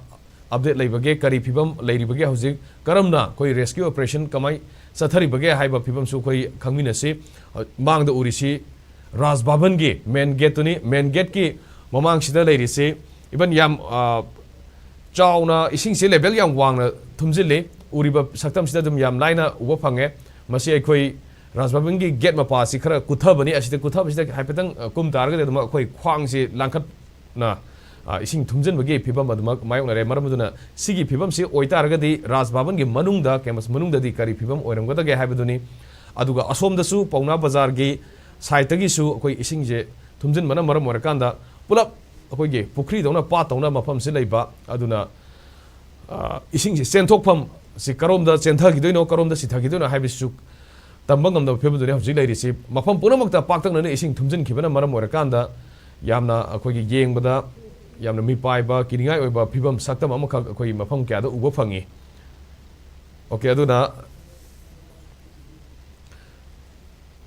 ꯑꯞꯗꯦꯠ ꯂꯩꯕꯒꯦ, ꯀꯔꯤ ꯐꯤꯕꯝ ꯂꯩꯔꯤꯕꯒꯦ, ꯍꯧꯖꯤꯛ ꯀꯔꯝꯅ ꯑꯩꯈꯣꯏ ꯔꯦꯁꯀ꯭ꯌꯨ ꯑꯣꯄꯔꯦꯁꯟ ꯀꯃꯥꯏ ꯆꯠꯊꯔꯤꯕꯒꯦ ꯍꯥꯏꯕ ꯐꯤꯕꯝꯁꯨ ꯑꯩꯈꯣꯏ ꯈꯪꯃꯤꯟꯅꯁꯤ꯫ ꯃꯥꯡꯗ ꯎꯔꯤꯁꯤ ꯔꯥꯖ ꯚꯕꯟꯒꯤ ꯃꯦꯟ ꯒꯦꯠꯇꯨꯅꯤ꯫ ꯃꯦꯟ ꯒꯦꯠꯀꯤ ꯃꯃꯥꯡꯁꯤꯗ ꯂꯩꯔꯤꯁꯤ ꯏꯚꯟ ꯌꯥꯝ, ꯑ, ꯆꯥꯎꯅ ꯏꯁꯤꯡꯁꯤ ꯂꯦꯚꯦꯜ ꯌꯥꯝ ꯋꯥꯡꯅ ꯊꯨꯝꯖꯤꯜꯂꯤ꯫ ꯎꯔꯤꯕ ꯁꯛꯇꯝꯁꯤꯗ ꯑꯗꯨꯝ ꯌꯥꯝ ꯂꯥꯏꯅ ꯎꯕ ꯐꯪꯉꯦ꯫ ꯃꯁꯤ ꯑꯩꯈꯣꯏ ꯔꯥꯖ ꯚꯕꯟꯒꯤ ꯒꯦꯠ ꯃꯄꯥ ꯑꯁꯤ ꯈꯔ ꯀꯨꯊꯕꯅꯤ꯫ ꯑꯁꯤꯗ ꯀꯨꯊꯕꯁꯤꯗ ꯍꯥꯏꯐꯦꯠꯇꯪ, ꯑ, ꯀꯨꯝ ꯇꯥꯔꯒꯗꯤ ꯑꯗꯨꯝ ꯑꯩꯈꯣꯏ ꯈ꯭ꯋꯥꯡꯁꯤ ꯂꯥꯡꯈꯠꯅ, ꯑ, ꯏꯁꯤꯡ ꯊꯨꯝꯖꯤꯟꯕꯒꯤ ꯐꯤꯕꯝ ꯑꯗꯨꯃꯛ ꯃꯥꯌꯣꯛꯅꯔꯦ꯫ ꯃꯔꯝ ꯑꯗꯨꯅ ꯁꯤꯒꯤ ꯐꯤꯕꯝꯁꯤ ꯑꯣꯏꯇꯥꯔꯒꯗꯤ ꯔꯥꯖ ꯚꯕꯟꯒꯤ ꯃꯅꯨꯡꯗ, ꯀꯦꯝꯄꯁ ꯃꯅꯨꯡꯗꯗꯤ ꯀꯔꯤ ꯐꯤꯕꯝ ꯑꯣꯏꯔꯝꯒꯗꯒꯦ ꯍꯥꯏꯕꯗꯨꯅꯤ꯫ ꯑꯗꯨꯒ ꯑꯁꯣꯝꯗꯁꯨ ꯄꯥꯎꯅꯥ ꯕꯖꯥꯔꯒꯤ ꯁꯥꯏꯠꯇꯒꯤꯁꯨ ꯑꯩꯈꯣꯏ ꯏꯁꯤꯡꯁꯦ ꯊꯨꯝꯖꯤꯟꯕꯅ ꯃꯔꯝ ꯑꯣꯏꯔꯀꯥꯟꯗ ꯄꯨꯂꯞ ꯑꯩꯈꯣꯏꯒꯤ ꯄꯨꯈ꯭ꯔꯤꯗꯧꯅ, ꯄꯥꯠꯇꯧꯅ ꯃꯐꯝꯁꯤ ꯂꯩꯕ꯫ ꯑꯗꯨꯅ, ꯑ, ꯏꯁꯤꯡꯁꯤ ꯆꯦꯟꯊꯣꯛꯐꯝ ꯁꯤ ꯀꯔꯣꯝꯗ ꯆꯦꯟꯊꯈꯤꯗꯣꯏꯅꯣ, ꯀꯔꯣꯝꯗ ꯆꯤꯊꯈꯤꯗꯣꯏꯅꯣ ꯍꯥꯏꯕꯁꯤꯁꯨ ꯇꯝꯕ ꯉꯝꯗꯕ ꯐꯤꯕꯝꯗꯨꯅꯤ ꯍꯧꯖꯤꯛ ꯂꯩꯔꯤꯁꯤ꯫ ꯃꯐꯝ ꯄꯨꯝꯅꯃꯛꯇ ꯄꯥꯛꯇꯛꯅꯅ ꯏꯁꯤꯡ ꯊꯨꯝꯖꯤꯟꯈꯤꯕꯅ ꯃꯔꯝ ꯑꯣꯏꯔꯀꯥꯟꯗ ꯌꯥꯝꯅ ꯑꯩꯈꯣꯏꯒꯤ ꯌꯦꯡꯕꯗ ꯌꯥꯝꯅ ꯃꯤꯄꯥꯏꯕ, ꯀꯤꯅꯤꯡꯉꯥꯏ ꯑꯣꯏꯕ ꯐꯤꯕꯝ ꯁꯛꯇꯝ ꯑꯃꯈꯛ ꯑꯩꯈꯣꯏ ꯃꯐꯝ ꯀꯌꯥꯗ ꯎꯕ ꯐꯪꯉꯤ꯫ ꯑꯣꯀꯦ, ꯑꯗꯨꯅ,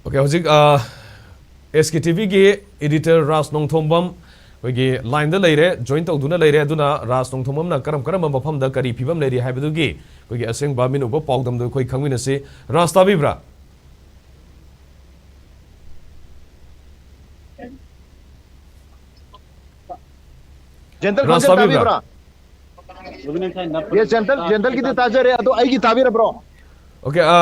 ꯑꯣꯀꯦ, ꯍꯧꯖꯤꯛ, ꯑ, ꯑꯦꯁ ꯀꯦ ꯇꯤ ꯚꯤꯒꯤ ꯏꯗꯤꯇꯔ ꯔꯥꯖ ꯅꯣꯡꯊꯣꯝꯕꯝ ꯑꯩꯈꯣꯏꯒꯤ ꯂꯥꯏꯟꯗ ꯂꯩꯔꯦ, ꯖꯣꯏꯟ ꯇꯧꯗꯨꯅ ꯂꯩꯔꯦ꯫ ꯑꯗꯨꯅ ꯔꯥꯖ ꯅꯣꯡꯊꯣꯝꯕꯝꯅ ꯀꯔꯝ ꯀꯔꯝꯕ ꯃꯐꯝꯗ ꯀꯔꯤ ꯐꯤꯕꯝ ꯂꯩꯔꯤ ꯍꯥꯏꯕꯗꯨꯒꯤ ꯑꯩꯈꯣꯏꯒꯤ ꯑꯁꯦꯡꯕ ꯃꯤꯠ ꯎꯕ ꯄꯥꯎꯗꯝꯗꯨ ꯑꯩꯈꯣꯏ ꯈꯪꯃꯤꯟꯅꯁꯤ꯫ ꯔꯥꯖ, ꯇꯥꯕꯤꯕ꯭ꯔꯥ? ꯖꯦꯟꯇꯜ ꯔꯥꯖ, ꯈꯣꯟꯖꯦꯜ ꯇꯥꯕꯤꯕ꯭ꯔꯥ? ꯇꯥꯕꯤꯕ꯭ꯔꯥ? ꯌꯦꯁ, ꯖꯦꯟꯇꯜ, ꯖꯦꯟꯇꯜꯒꯤꯗꯤ ꯇꯥꯖꯔꯦ, ꯑꯗꯣ ꯑꯩꯒꯤ ꯇꯥꯕꯤꯔꯕ꯭ꯔꯣ? ꯑꯣꯀꯦ, ꯑ,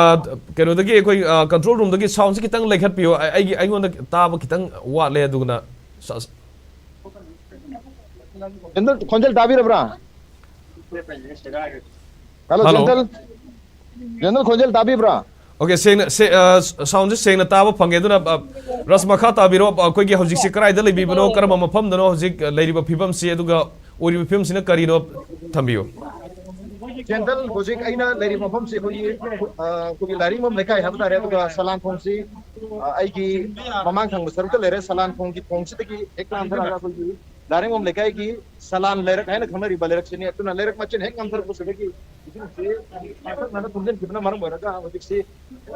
ꯀꯩꯅꯣꯗꯒꯤ ꯑꯩꯈꯣꯏ, ꯑ, ꯀꯟꯇ꯭ꯔꯣꯜ ꯔꯨꯝꯗꯒꯤ ꯁꯥꯎꯟꯁꯦ ꯈꯤꯇꯪ ꯂꯩꯈꯠꯄꯤꯌꯣ꯫ ꯑꯩ-, ꯑꯩꯒꯤ, ꯑꯩꯉꯣꯟꯗ ꯇꯥꯕ ꯈꯤꯇꯪ ꯋꯥꯠꯂꯦ꯫ ꯑꯗꯨꯒꯅ ꯁ-, ꯖꯦꯟꯇꯜ ꯈꯣꯟꯖꯦꯜ ꯇꯥꯕꯤꯔꯕ꯭ꯔꯥ? Hello, hello. Gentle, Gentle Khongjel ꯇꯥꯕꯤꯕ꯭ꯔꯥ? ꯑꯣꯀꯦ, ꯁꯦꯡꯅ, ꯁꯦ-, ꯑ, ꯁꯥꯎꯟꯁꯦ ꯁꯦꯡꯅ ꯇꯥꯕ ꯐꯪꯉꯦ꯫ ꯑꯗꯨꯅ, ꯑ, ꯔꯥꯖ, ꯃꯈꯥ ꯇꯥꯕꯤꯔꯣ꯫ ꯑꯩꯈꯣꯏꯒꯤ ꯍꯧꯖꯤꯛꯁꯤ ꯀꯗꯥꯏꯗ ꯂꯩꯕꯤꯕꯅꯣ, ꯀꯔꯝꯕ ꯃꯐꯝꯗꯅꯣ ꯍꯧꯖꯤꯛ, ꯑ, ꯂꯩꯔꯤꯕ ꯐꯤꯕꯝꯁꯤ, ꯑꯗꯨꯒ ꯑꯣꯏꯔꯤꯕ ꯐꯤꯕꯝꯁꯤꯅ ꯀꯔꯤꯅꯣ ꯊꯝꯕꯤꯌꯨ꯫ ꯖꯦꯟꯇꯜ, ꯍꯧꯖꯤꯛ ꯑꯩꯅ ꯂꯩꯔꯤꯕ ꯃꯐꯝꯁꯤ ꯑꯩꯈꯣꯏꯒꯤ, ꯑ, ꯑꯩꯈꯣꯏꯒꯤ ꯂꯥꯏꯔꯤꯡꯕꯝ ꯂꯩꯀꯥꯏ ꯍꯥꯏꯕ ꯇꯥꯔꯦ꯫ ꯑꯗꯨꯒ ꯁꯂꯥꯟ ꯊꯣꯡꯁꯤ, ꯑ, ꯑꯩꯒꯤ ꯃꯃꯥꯡ ꯊꯪꯕ ꯁꯔꯨꯛꯇ ꯂꯩꯔꯦ꯫ ꯁꯂꯥꯟ ꯊꯣꯡꯒꯤ ꯊꯣꯡꯁꯤꯗꯒꯤ ꯍꯦꯛ ꯂꯥꯟꯊꯔꯛꯑꯒ ꯑꯩꯈꯣꯏꯒꯤ ꯂꯥꯏꯔꯤꯡꯕꯝ ꯂꯩꯀꯥꯏꯒꯤ ꯁꯂꯥꯟ ꯂꯩꯔꯛ ꯍꯥꯏꯅ ꯈꯪꯅꯔꯤꯕ ꯂꯩꯔꯛꯁꯤꯅꯤ꯫ ꯑꯗꯨꯅ ꯂꯩꯔꯛ ꯃꯆꯤꯟ ꯍꯦꯛ ꯉꯝꯊꯔꯛꯄꯁꯤꯗꯒꯤ ꯏꯁꯤꯡꯁꯤ ꯄꯥꯛꯇꯛꯅꯅ ꯊꯨꯝꯖꯤꯟꯈꯤꯕꯅ ꯃꯔꯝ ꯑꯣꯏꯔꯒ ꯍꯧꯖꯤꯛꯁꯤ,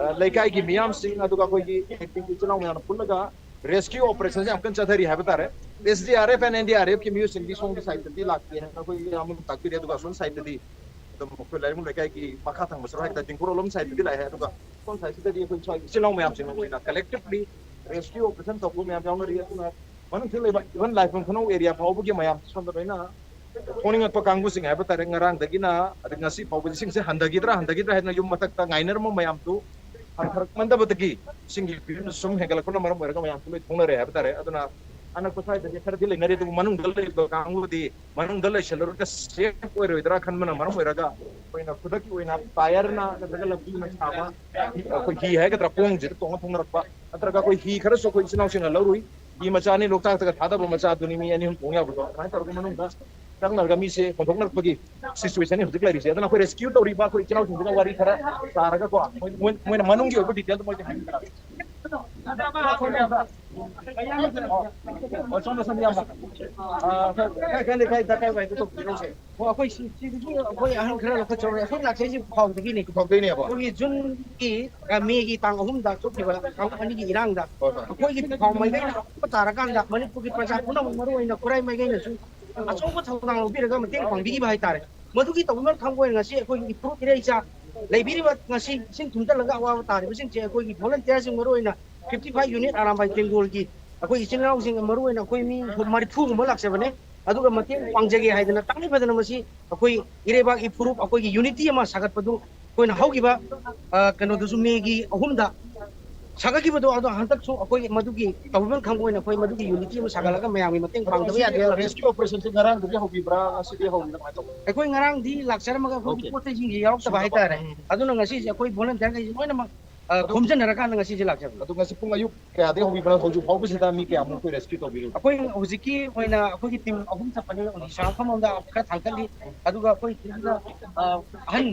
ꯑ, ꯂꯩꯀꯥꯏꯒꯤ ꯃꯤꯌꯥꯝꯁꯤꯡ, ꯑꯗꯨꯒ ꯑꯩꯈꯣꯏꯒꯤ active ꯏꯆꯤꯜ ꯏꯅꯥꯎ ꯃꯌꯥꯝꯅ ꯄꯨꯜꯂꯒ rescue operationꯁꯦ ꯌꯥꯝ ꯀꯟꯅ ꯆꯠꯊꯔꯤ ꯍꯥꯏꯕ ꯇꯥꯔꯦ꯫ S D R F N N D R ꯑꯦꯐꯀꯤ ꯃꯤꯑꯣꯏꯁꯤꯡꯗꯤ ꯁꯣꯝꯒꯤ ꯁꯥꯏꯠꯇꯗꯤ ꯂꯥꯛꯇꯦ ꯍꯥꯏꯅ ꯑꯩꯈꯣꯏ ꯏꯌꯥꯝꯕꯅ ꯇꯥꯛꯄꯤꯔꯦ꯫ ꯑꯗꯨꯒ ꯑꯁꯣꯝ ꯁꯥꯏꯠꯇꯗꯤ ꯑꯗꯨꯝ ꯑꯩꯈꯣꯏ ꯂꯥꯏꯔꯤꯛ ꯂꯩꯀꯥꯏꯒꯤ ꯃꯈꯥ ꯊꯪꯕ ꯁꯔꯨꯛ ꯍꯥꯏꯇꯥꯔꯦ, ꯇꯤꯡꯈꯨꯔꯣꯜ ꯂꯣꯝ ꯁꯥꯏꯠꯇꯗꯤ ꯂꯥꯛꯑꯦ꯫ ꯑꯗꯨꯒ ꯁꯣꯝ ꯁꯥꯏꯠꯁꯤꯗꯗꯤ ꯑꯩꯈꯣꯏ ꯁ꯭ꯋꯥꯏ ꯏꯆꯤꯜ ꯏꯅꯥꯎ ꯃꯌꯥꯝꯁꯤꯡ ꯑꯣꯏꯅ ꯀꯂꯦꯛꯇꯤꯚꯂꯤ ꯔꯦꯁꯀ꯭ꯌꯨ ꯑꯣꯄꯔꯦꯁꯟ ꯇꯧꯕ ꯃꯌꯥꯝ ꯌꯥꯎꯅꯔꯤ꯫ ꯑꯗꯨꯅ ꯃꯅꯨꯡꯗ ꯂꯩꯕ ꯏꯚꯟ ꯂꯥꯏꯐꯝ ꯈꯨꯅꯧ ꯑꯦꯔꯤꯌꯥ ꯐꯥꯎꯕꯒꯤ ꯃꯌꯥꯝ ꯁꯣꯝꯗ ꯂꯣꯏꯅ ꯊꯣꯛꯅꯤꯡꯉꯛꯄ ꯀꯥꯡꯕꯨꯁꯤꯡ ꯍꯥꯏꯕ ꯇꯥꯔꯦ, ꯉꯔꯥꯡꯗꯒꯤꯅ ꯑꯗꯩ ꯉꯁꯤ ꯐꯥꯎꯕ ꯏꯁꯤꯡꯁꯦ ꯍꯟꯊꯈꯤꯗ꯭ꯔꯥ ꯍꯟꯊꯈꯤꯗ꯭ꯔꯥ ꯍꯥꯏꯗꯅ ꯌꯨꯝ ꯃꯊꯛꯇ ꯉꯥꯏꯅꯔꯝꯕ ꯃꯌꯥꯝꯗꯨ ꯍꯟꯊꯔꯛꯃꯟꯗꯕꯗꯒꯤ ꯏꯁꯤꯡꯒꯤ ꯐꯤꯕꯝꯗ ꯁꯨꯝ ꯍꯦꯟꯒꯠꯂꯛꯄꯅ ꯃꯔꯝ ꯑꯣꯏꯔꯒ ꯃꯌꯥꯝꯁꯨ ꯂꯣꯏ ꯊꯣꯛꯅꯔꯦ ꯍꯥꯏꯕ ꯇꯥꯔꯦ꯫ ꯑꯗꯨꯅ ꯑꯅꯛꯄ ꯁ꯭ꯋꯥꯏꯗꯗꯤ ꯈꯔꯗꯤ ꯂꯩꯅꯔꯦ, ꯑꯗꯨꯕꯨ ꯃꯅꯨꯡꯗ ꯂꯩꯕ ꯀꯥꯡꯕꯨꯗꯤ ꯃꯅꯨꯡꯗ ꯂꯩꯁꯜꯂꯨꯔꯒ ꯁꯦꯐ ꯑꯣꯏꯔꯣꯏꯗ꯭ꯔꯥ ꯈꯟꯕꯅ ꯃꯔꯝ ꯑꯣꯏꯔꯒ ꯑꯩꯈꯣꯏꯅ ꯈꯨꯗꯛꯀꯤ ꯑꯣꯏꯅ ꯇꯥꯌꯔꯅ ꯅꯠꯇ꯭ꯔꯒ ꯂꯝꯕꯤ ꯑꯃ ꯁꯥꯕ, ꯑꯩꯈꯣꯏ ꯍꯤ ꯍꯥꯏꯒꯗ꯭ꯔꯥ, ꯈꯣꯡꯁꯤꯗ ꯇꯣꯡꯉ ꯊꯣꯛꯅꯔꯛꯄ, ꯅꯠꯇ꯭ꯔꯒ ꯑꯩꯈꯣꯏ ꯍꯤ ꯈꯔꯁꯨ ꯑꯩꯈꯣꯏ ꯏꯆꯤꯜ ꯏꯅꯥꯎꯁꯤꯡꯅ ꯂꯧꯔꯨꯏ, ꯍꯤ ꯃꯆꯥ ꯑꯅꯤ ꯂꯣꯛꯇꯥꯛꯇꯒ ꯊꯥꯗꯕ ꯃꯆꯥ ꯑꯗꯨꯅꯤ, ꯃꯤ ꯑꯅꯤ ꯑꯍꯨꯝ ꯇꯣꯡ ꯌꯥꯕꯗꯣ꯫ ꯑꯗꯨꯃꯥꯏꯅ ꯇꯧꯔꯒ ꯃꯅꯨꯡꯗ ꯆꯪꯅꯔꯒ ꯃꯤꯁꯦ ꯍꯣꯟꯗꯣꯛꯅꯔꯛꯄꯒꯤ ꯁꯤꯆꯨꯋꯦꯁꯟ ꯍꯧꯖꯤꯛ ꯂꯩꯔꯤꯁꯦ꯫ ꯑꯗꯨꯅ ꯑꯩꯈꯣꯏ ꯔꯦꯁꯀ꯭ꯌꯨ ꯇꯧꯔꯤꯕ ꯑꯩꯈꯣꯏ ꯏꯆꯤꯜ ꯏꯅꯥꯎꯁꯤꯡꯁꯤꯒ ꯋꯥꯔꯤ ꯈꯔ ꯁꯥꯔꯒꯀꯣ, ꯃꯣꯏ-, ꯃꯣꯏ-, ꯃꯣꯏꯅ ꯃꯅꯨꯡꯒꯤ ꯑꯣꯏꯕ ꯗꯤꯇꯦꯜꯗꯣ ꯃꯣꯏꯗꯤ ꯍꯥꯏꯕꯤꯔꯛꯑꯒꯦ꯫ ꯑꯣ, ꯁꯣꯝꯗ, ꯁꯣꯝꯗ ꯌꯥꯝ ꯂꯥꯛꯑꯦ꯫ ꯑꯥ, ꯀꯥꯏ, ꯀꯥꯏ, ꯀꯥꯏ, ꯀꯥꯏ, ꯀꯥꯏ ꯋꯥꯏꯗ ꯇꯧꯕꯤꯔꯣꯁꯦ? ꯑꯣ, ꯑꯩꯈꯣꯏ ꯁꯤ-, ꯁꯤꯗꯒꯤ ꯑꯩꯈꯣꯏ ꯑꯍꯟ ꯈꯔ ꯂꯧꯈꯠꯆꯧꯔꯦ꯫ ꯑꯩꯈꯣꯏ ꯂꯥꯛꯆꯩꯁꯦ ꯐꯥꯎꯗꯒꯤꯅꯤ꯫ ꯐꯥꯎꯗꯩꯅꯦꯕ꯫ ꯑꯩꯈꯣꯏꯒꯤ ꯖꯨꯟꯒꯤ, ꯑ, ꯃꯦꯒꯤ ꯇꯥꯡ ꯑꯍꯨꯝꯗ ꯊꯣꯛꯈꯤꯕ ꯀꯥꯡꯂꯨꯞ ꯑꯅꯤꯒꯤ ꯏꯔꯥꯡꯗ ꯍꯣꯏ, ꯍꯣꯏ꯫ ꯑꯩꯈꯣꯏꯒꯤ ꯐꯥꯎ ꯃꯥꯏꯀꯩꯅ ꯑꯄꯨꯟꯕ ꯇꯥꯔꯀꯥꯟꯗ ꯃꯅꯤꯄꯨꯔꯒꯤ ꯄ꯭ꯔꯖꯥ ꯄꯨꯝꯅꯃꯛ, ꯃꯔꯨ ꯑꯣꯏꯅ ꯈꯨꯔꯥꯏ ꯃꯥꯏꯀꯩꯅꯁꯨ ꯑꯆꯧꯕ ꯊꯧꯗꯥꯡ ꯂꯧꯕꯤꯔꯒ ꯃꯇꯦꯡ ꯄꯥꯡꯕꯤꯈꯤꯕ ꯍꯥꯏꯇꯥꯔꯦ꯫ ꯃꯗꯨꯒꯤ ꯇꯧꯕꯤꯃꯜ ꯈꯪꯕ ꯑꯣꯏꯅ ꯉꯁꯤ ꯑꯩꯈꯣꯏꯒꯤ ꯏꯐꯨꯔꯨꯞ ꯏꯔꯩꯆꯥ ꯂꯩꯕꯤꯔꯤꯕ ꯉꯁꯤ ꯏꯁꯤꯡ ꯊꯨꯝꯖꯤꯜꯂꯒ ꯑꯋꯥꯕ ꯇꯥꯔꯤꯕꯁꯤꯡꯁꯦ ꯑꯩꯈꯣꯏꯒꯤ ꯚꯣꯂꯟꯇꯤꯌꯔꯁꯤꯡ, ꯃꯔꯨ ꯑꯣꯏꯅ fifty five unit ꯑꯔꯥꯝꯕꯥꯏ ꯇꯦꯡꯒꯣꯜꯒꯤ ꯑꯩꯈꯣꯏ ꯏꯆꯤꯜ ꯏꯅꯥꯎꯁꯤꯡ, ꯃꯔꯨ ꯑꯣꯏꯅ ꯑꯩꯈꯣꯏ ꯃꯤ ꯃꯔꯤꯐꯨꯒꯨꯝꯕ ꯂꯥꯛꯆꯕꯅꯦ꯫ ꯑꯗꯨꯒ ꯃꯇꯦꯡ ꯄꯥꯡꯖꯒꯦ ꯍꯥꯏꯗꯅ ꯇꯉꯥꯏ ꯐꯗꯅ ꯃꯁꯤ ꯑꯩꯈꯣꯏ ꯏꯔꯩꯕꯥꯛ ꯏꯐꯨꯔꯨꯞ ꯑꯩꯈꯣꯏꯒꯤ ꯌꯨꯅꯤꯇꯤ ꯑꯃ ꯁꯥꯒꯠꯄꯗꯨ ꯑꯩꯈꯣꯏꯅ ꯍꯧꯈꯤꯕ, ꯑ, ꯀꯩꯅꯣꯗꯁꯨ ꯃꯦꯒꯤ ꯑꯍꯨꯝꯗ ꯁꯥꯒꯠꯈꯤꯕꯗꯣ, ꯑꯗꯣ ꯍꯟꯗꯛꯁꯨ ꯑꯩꯈꯣꯏ ꯃꯗꯨꯒꯤ ꯇꯧꯕꯤꯃꯜ ꯈꯪꯕ ꯑꯣꯏꯅ ꯑꯩꯈꯣꯏ ꯃꯗꯨꯒꯤ ꯌꯨꯅꯤꯇꯤ ꯑꯃ ꯁꯥꯒꯠꯂꯒ ꯃꯌꯥꯝꯒꯤ ꯃꯇꯦꯡ ꯄꯥꯡꯗꯕ ꯌꯥꯗꯦ꯫ ꯔꯦꯁꯀ꯭ꯌꯨ ꯑꯣꯄꯔꯦꯁꯟꯁꯦ ꯉꯔꯥꯡꯗꯒꯤ ꯍꯧꯕꯤꯕ꯭ꯔꯥ, ꯉꯁꯤꯗꯒꯤ ꯍꯧꯔꯤꯕ꯭ꯔꯥ, ꯀꯃꯥꯏꯅ ꯇꯧꯕ? ꯑꯩꯈꯣꯏ ꯉꯔꯥꯡꯗꯤ ꯂꯥꯛꯆꯔꯝꯃꯒ ꯑꯩꯈꯣꯏꯒꯤ ꯑꯣꯀꯦ꯫ ꯄꯣꯠ ꯆꯩꯁꯤꯡꯁꯦ ꯌꯥꯎꯔꯛꯇꯕ ꯁꯨꯗꯕ꯫ ꯍꯥꯏꯇꯥꯔꯦ꯫ ꯎꯝ꯫ ꯑꯗꯨꯅ ꯉꯁꯤꯁꯦ ꯑꯩꯈꯣꯏ ꯚꯣꯂꯟꯇꯤꯌꯔꯈꯩꯁꯦ ꯂꯣꯏꯅꯃꯛ, ꯑ, ꯑꯗꯨ ꯈꯣꯝꯖꯤꯟꯅꯔꯀꯥꯟꯗ ꯉꯁꯤꯁꯦ ꯂꯥꯛꯆꯕꯅꯤ꯫ ꯑꯗꯨ ꯉꯁꯤ ꯄꯨꯡ ꯑꯌꯨꯛ ꯀꯌꯥꯗꯒꯤ ꯍꯧꯕꯤꯕꯅꯣ? ꯍꯧꯖꯤꯛ ꯐꯥꯎꯕꯁꯤꯗ ꯃꯤ ꯀꯌꯥꯃꯨꯛ ꯑꯩꯈꯣꯏ ꯔꯦꯁꯀ꯭ꯌꯨ ꯇꯧꯕꯤꯔꯤꯕ? ꯑꯩꯈꯣꯏ ꯍꯧꯖꯤꯛꯀꯤ ꯑꯣꯏꯅ ꯑꯩꯈꯣꯏꯒꯤ ꯇꯤꯝ ꯑꯍꯨꯝ ꯆꯠꯄꯅꯤ꯫ ꯍꯧꯖꯤꯛ ꯁꯥꯡꯐꯝ ꯂꯣꯝꯗ ꯈꯔ ꯊꯥꯡꯒꯠꯂꯤ, ꯑꯗꯨꯒ ꯑꯩꯈꯣꯏ ꯁꯤꯗ, ꯑ, ꯑꯍꯟ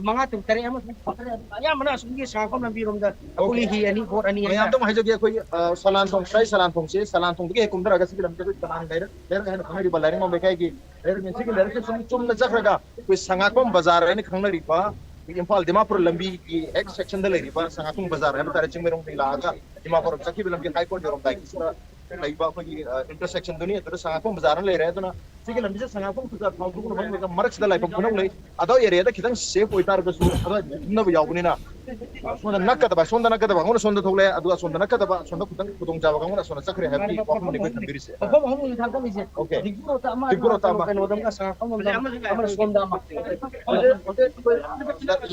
ꯃꯉꯥ ꯇꯔꯨꯛ ꯇꯔꯦꯠ ꯑꯃꯁꯨ ꯊꯥꯡꯒꯠꯂꯦ꯫ ꯑꯗꯨꯒ ꯑꯌꯥꯝꯕꯅ ꯑꯁꯣꯝꯒꯤ ꯁꯥꯡꯐꯝ ꯂꯝꯕꯤꯔꯣꯝꯗ ꯑꯩꯈꯣꯏꯒꯤ ꯑꯣꯀꯦ꯫ ꯍꯤ ꯑꯅꯤ, ꯕꯣꯠ ꯑꯅꯤ ꯍꯥꯏꯇꯥꯔꯦ꯫ ꯃꯌꯥꯝꯗ ꯑꯃꯨꯛ ꯍꯥꯏꯖꯒꯦ, ꯑꯩꯈꯣꯏ, ꯑ, ꯁꯂꯥꯟ ꯊꯣꯡ, ꯁ꯭ꯋꯥꯏ ꯁꯂꯥꯟ ꯊꯣꯡꯁꯦ, ꯁꯂꯥꯟ ꯊꯣꯡꯗꯒꯤ ꯍꯦꯛ ꯀꯨꯝꯊꯔꯒ ꯁꯤꯒꯤ ꯂꯝꯁꯦ ꯑꯩꯈꯣꯏ ꯁꯂꯥꯟ ꯂꯩꯔꯛ, ꯂꯩꯔꯛ ꯍꯥꯏꯅ ꯈꯪꯅꯔꯤꯕ ꯂꯥꯏꯔꯤꯛꯉꯝ ꯂꯩꯀꯥꯏꯒꯤ ꯂꯩꯔꯛꯅꯤ꯫ ꯁꯤꯒꯤ ꯂꯩꯔꯛꯁꯦ ꯁꯨꯝ ꯆꯨꯝꯅ ꯆꯠꯈ꯭ꯔꯒ ꯑꯩꯈꯣꯏ ꯁꯉꯥꯛꯄꯝ ꯕꯖꯥꯔ ꯍꯥꯏꯅ ꯈꯪꯅꯔꯤꯕ ꯑꯩꯈꯣꯏ ꯏꯝꯐꯥꯜ ꯗꯤꯃꯥꯄꯨꯔ ꯂꯝꯕꯤꯒꯤ ꯍꯦꯛ ꯁꯦꯛꯁꯟꯗ ꯂꯩꯔꯤꯕ ꯁꯉꯥꯛꯄꯝ ꯕꯖꯥꯔ ꯍꯥꯏꯕ ꯇꯥꯔꯦ, ꯆꯤꯡꯃꯩꯔꯣꯡꯗꯒꯤ ꯂꯥꯛꯑꯒ ꯗꯤꯃꯥꯄꯨꯔ ꯆꯠꯈꯤꯕ ꯂꯝꯕꯤ ꯍꯥꯏ ꯀꯣꯔꯠ ꯌꯧꯔꯝꯗꯥꯏꯒꯤꯁꯤꯗ ꯂꯩꯕ ꯑꯩꯈꯣꯏꯒꯤ ꯏꯟꯇꯔꯁꯦꯛꯁꯟꯗꯨꯅꯤ꯫ ꯑꯗꯨꯗ ꯁꯉꯥꯛꯄꯝ ꯕꯖꯥꯔ ꯑꯃ ꯂꯩꯔꯦ꯫ ꯑꯗꯨꯅ ꯁꯤꯒꯤ ꯂꯝꯕꯤꯁꯦ ꯁꯉꯥꯛꯄꯝ ꯕꯖꯥꯔ ꯐꯥꯎꯗꯣꯛꯅ ꯃꯔꯛ ꯃꯔꯛꯇ ꯃꯔꯛꯁꯤꯗ ꯂꯥꯏꯐꯝ ꯈꯨꯅꯧ ꯂꯩ꯫ ꯑꯗꯣ ꯑꯦꯔꯤꯌꯥꯗ ꯈꯤꯇꯪ ꯁꯦꯐ ꯑꯣꯏꯇꯥꯔꯒꯁꯨ ꯑꯗꯨꯋꯥꯏꯗ ꯌꯨꯝꯅꯕ ꯌꯥꯎꯕꯅꯤꯅ ꯁꯣꯝꯗ ꯅꯛꯀꯗꯕ, ꯁꯣꯝꯗ ꯅꯛꯀꯗꯕ ꯀꯥꯡꯕꯨꯅ ꯁꯣꯝꯗ ꯊꯣꯛꯂꯛꯑꯦ, ꯑꯗꯨꯒ ꯁꯣꯝꯗ ꯅꯛꯀꯗꯕ, ꯁꯣꯝꯗ ꯈꯤꯇꯪ ꯈꯨꯗꯣꯡꯆꯥꯕ ꯀꯥꯡꯕꯨꯅ ꯁꯣꯝꯗ ꯆꯠꯈ꯭ꯔꯦ ꯍꯥꯏꯕꯒꯤ ꯋꯥꯐꯝꯅꯤ ꯑꯩꯈꯣꯏ ꯊꯝꯕꯤꯔꯤꯁꯦ꯫ ꯃꯐꯝ ꯑꯍꯨꯝꯅꯤ ꯊꯥꯗꯣꯛꯏꯁꯦ꯫ ꯑꯣꯀꯦ꯫ ꯗꯤꯒꯨ ꯔꯣꯠꯇ ꯑꯃ, ꯗꯤꯒꯨ ꯔꯣꯠꯇ ꯑꯃ꯫ ꯀꯩꯅꯣꯗ ꯑꯃ, ꯁꯉꯥꯛꯐꯝ ꯂꯣꯝꯗ ꯑꯃ, ꯑꯃꯅ ꯁꯣꯝꯗ ꯑꯃ꯫ ꯍꯧꯖꯤꯛ, ꯍꯧꯖꯤꯛ ꯑꯩꯈꯣꯏ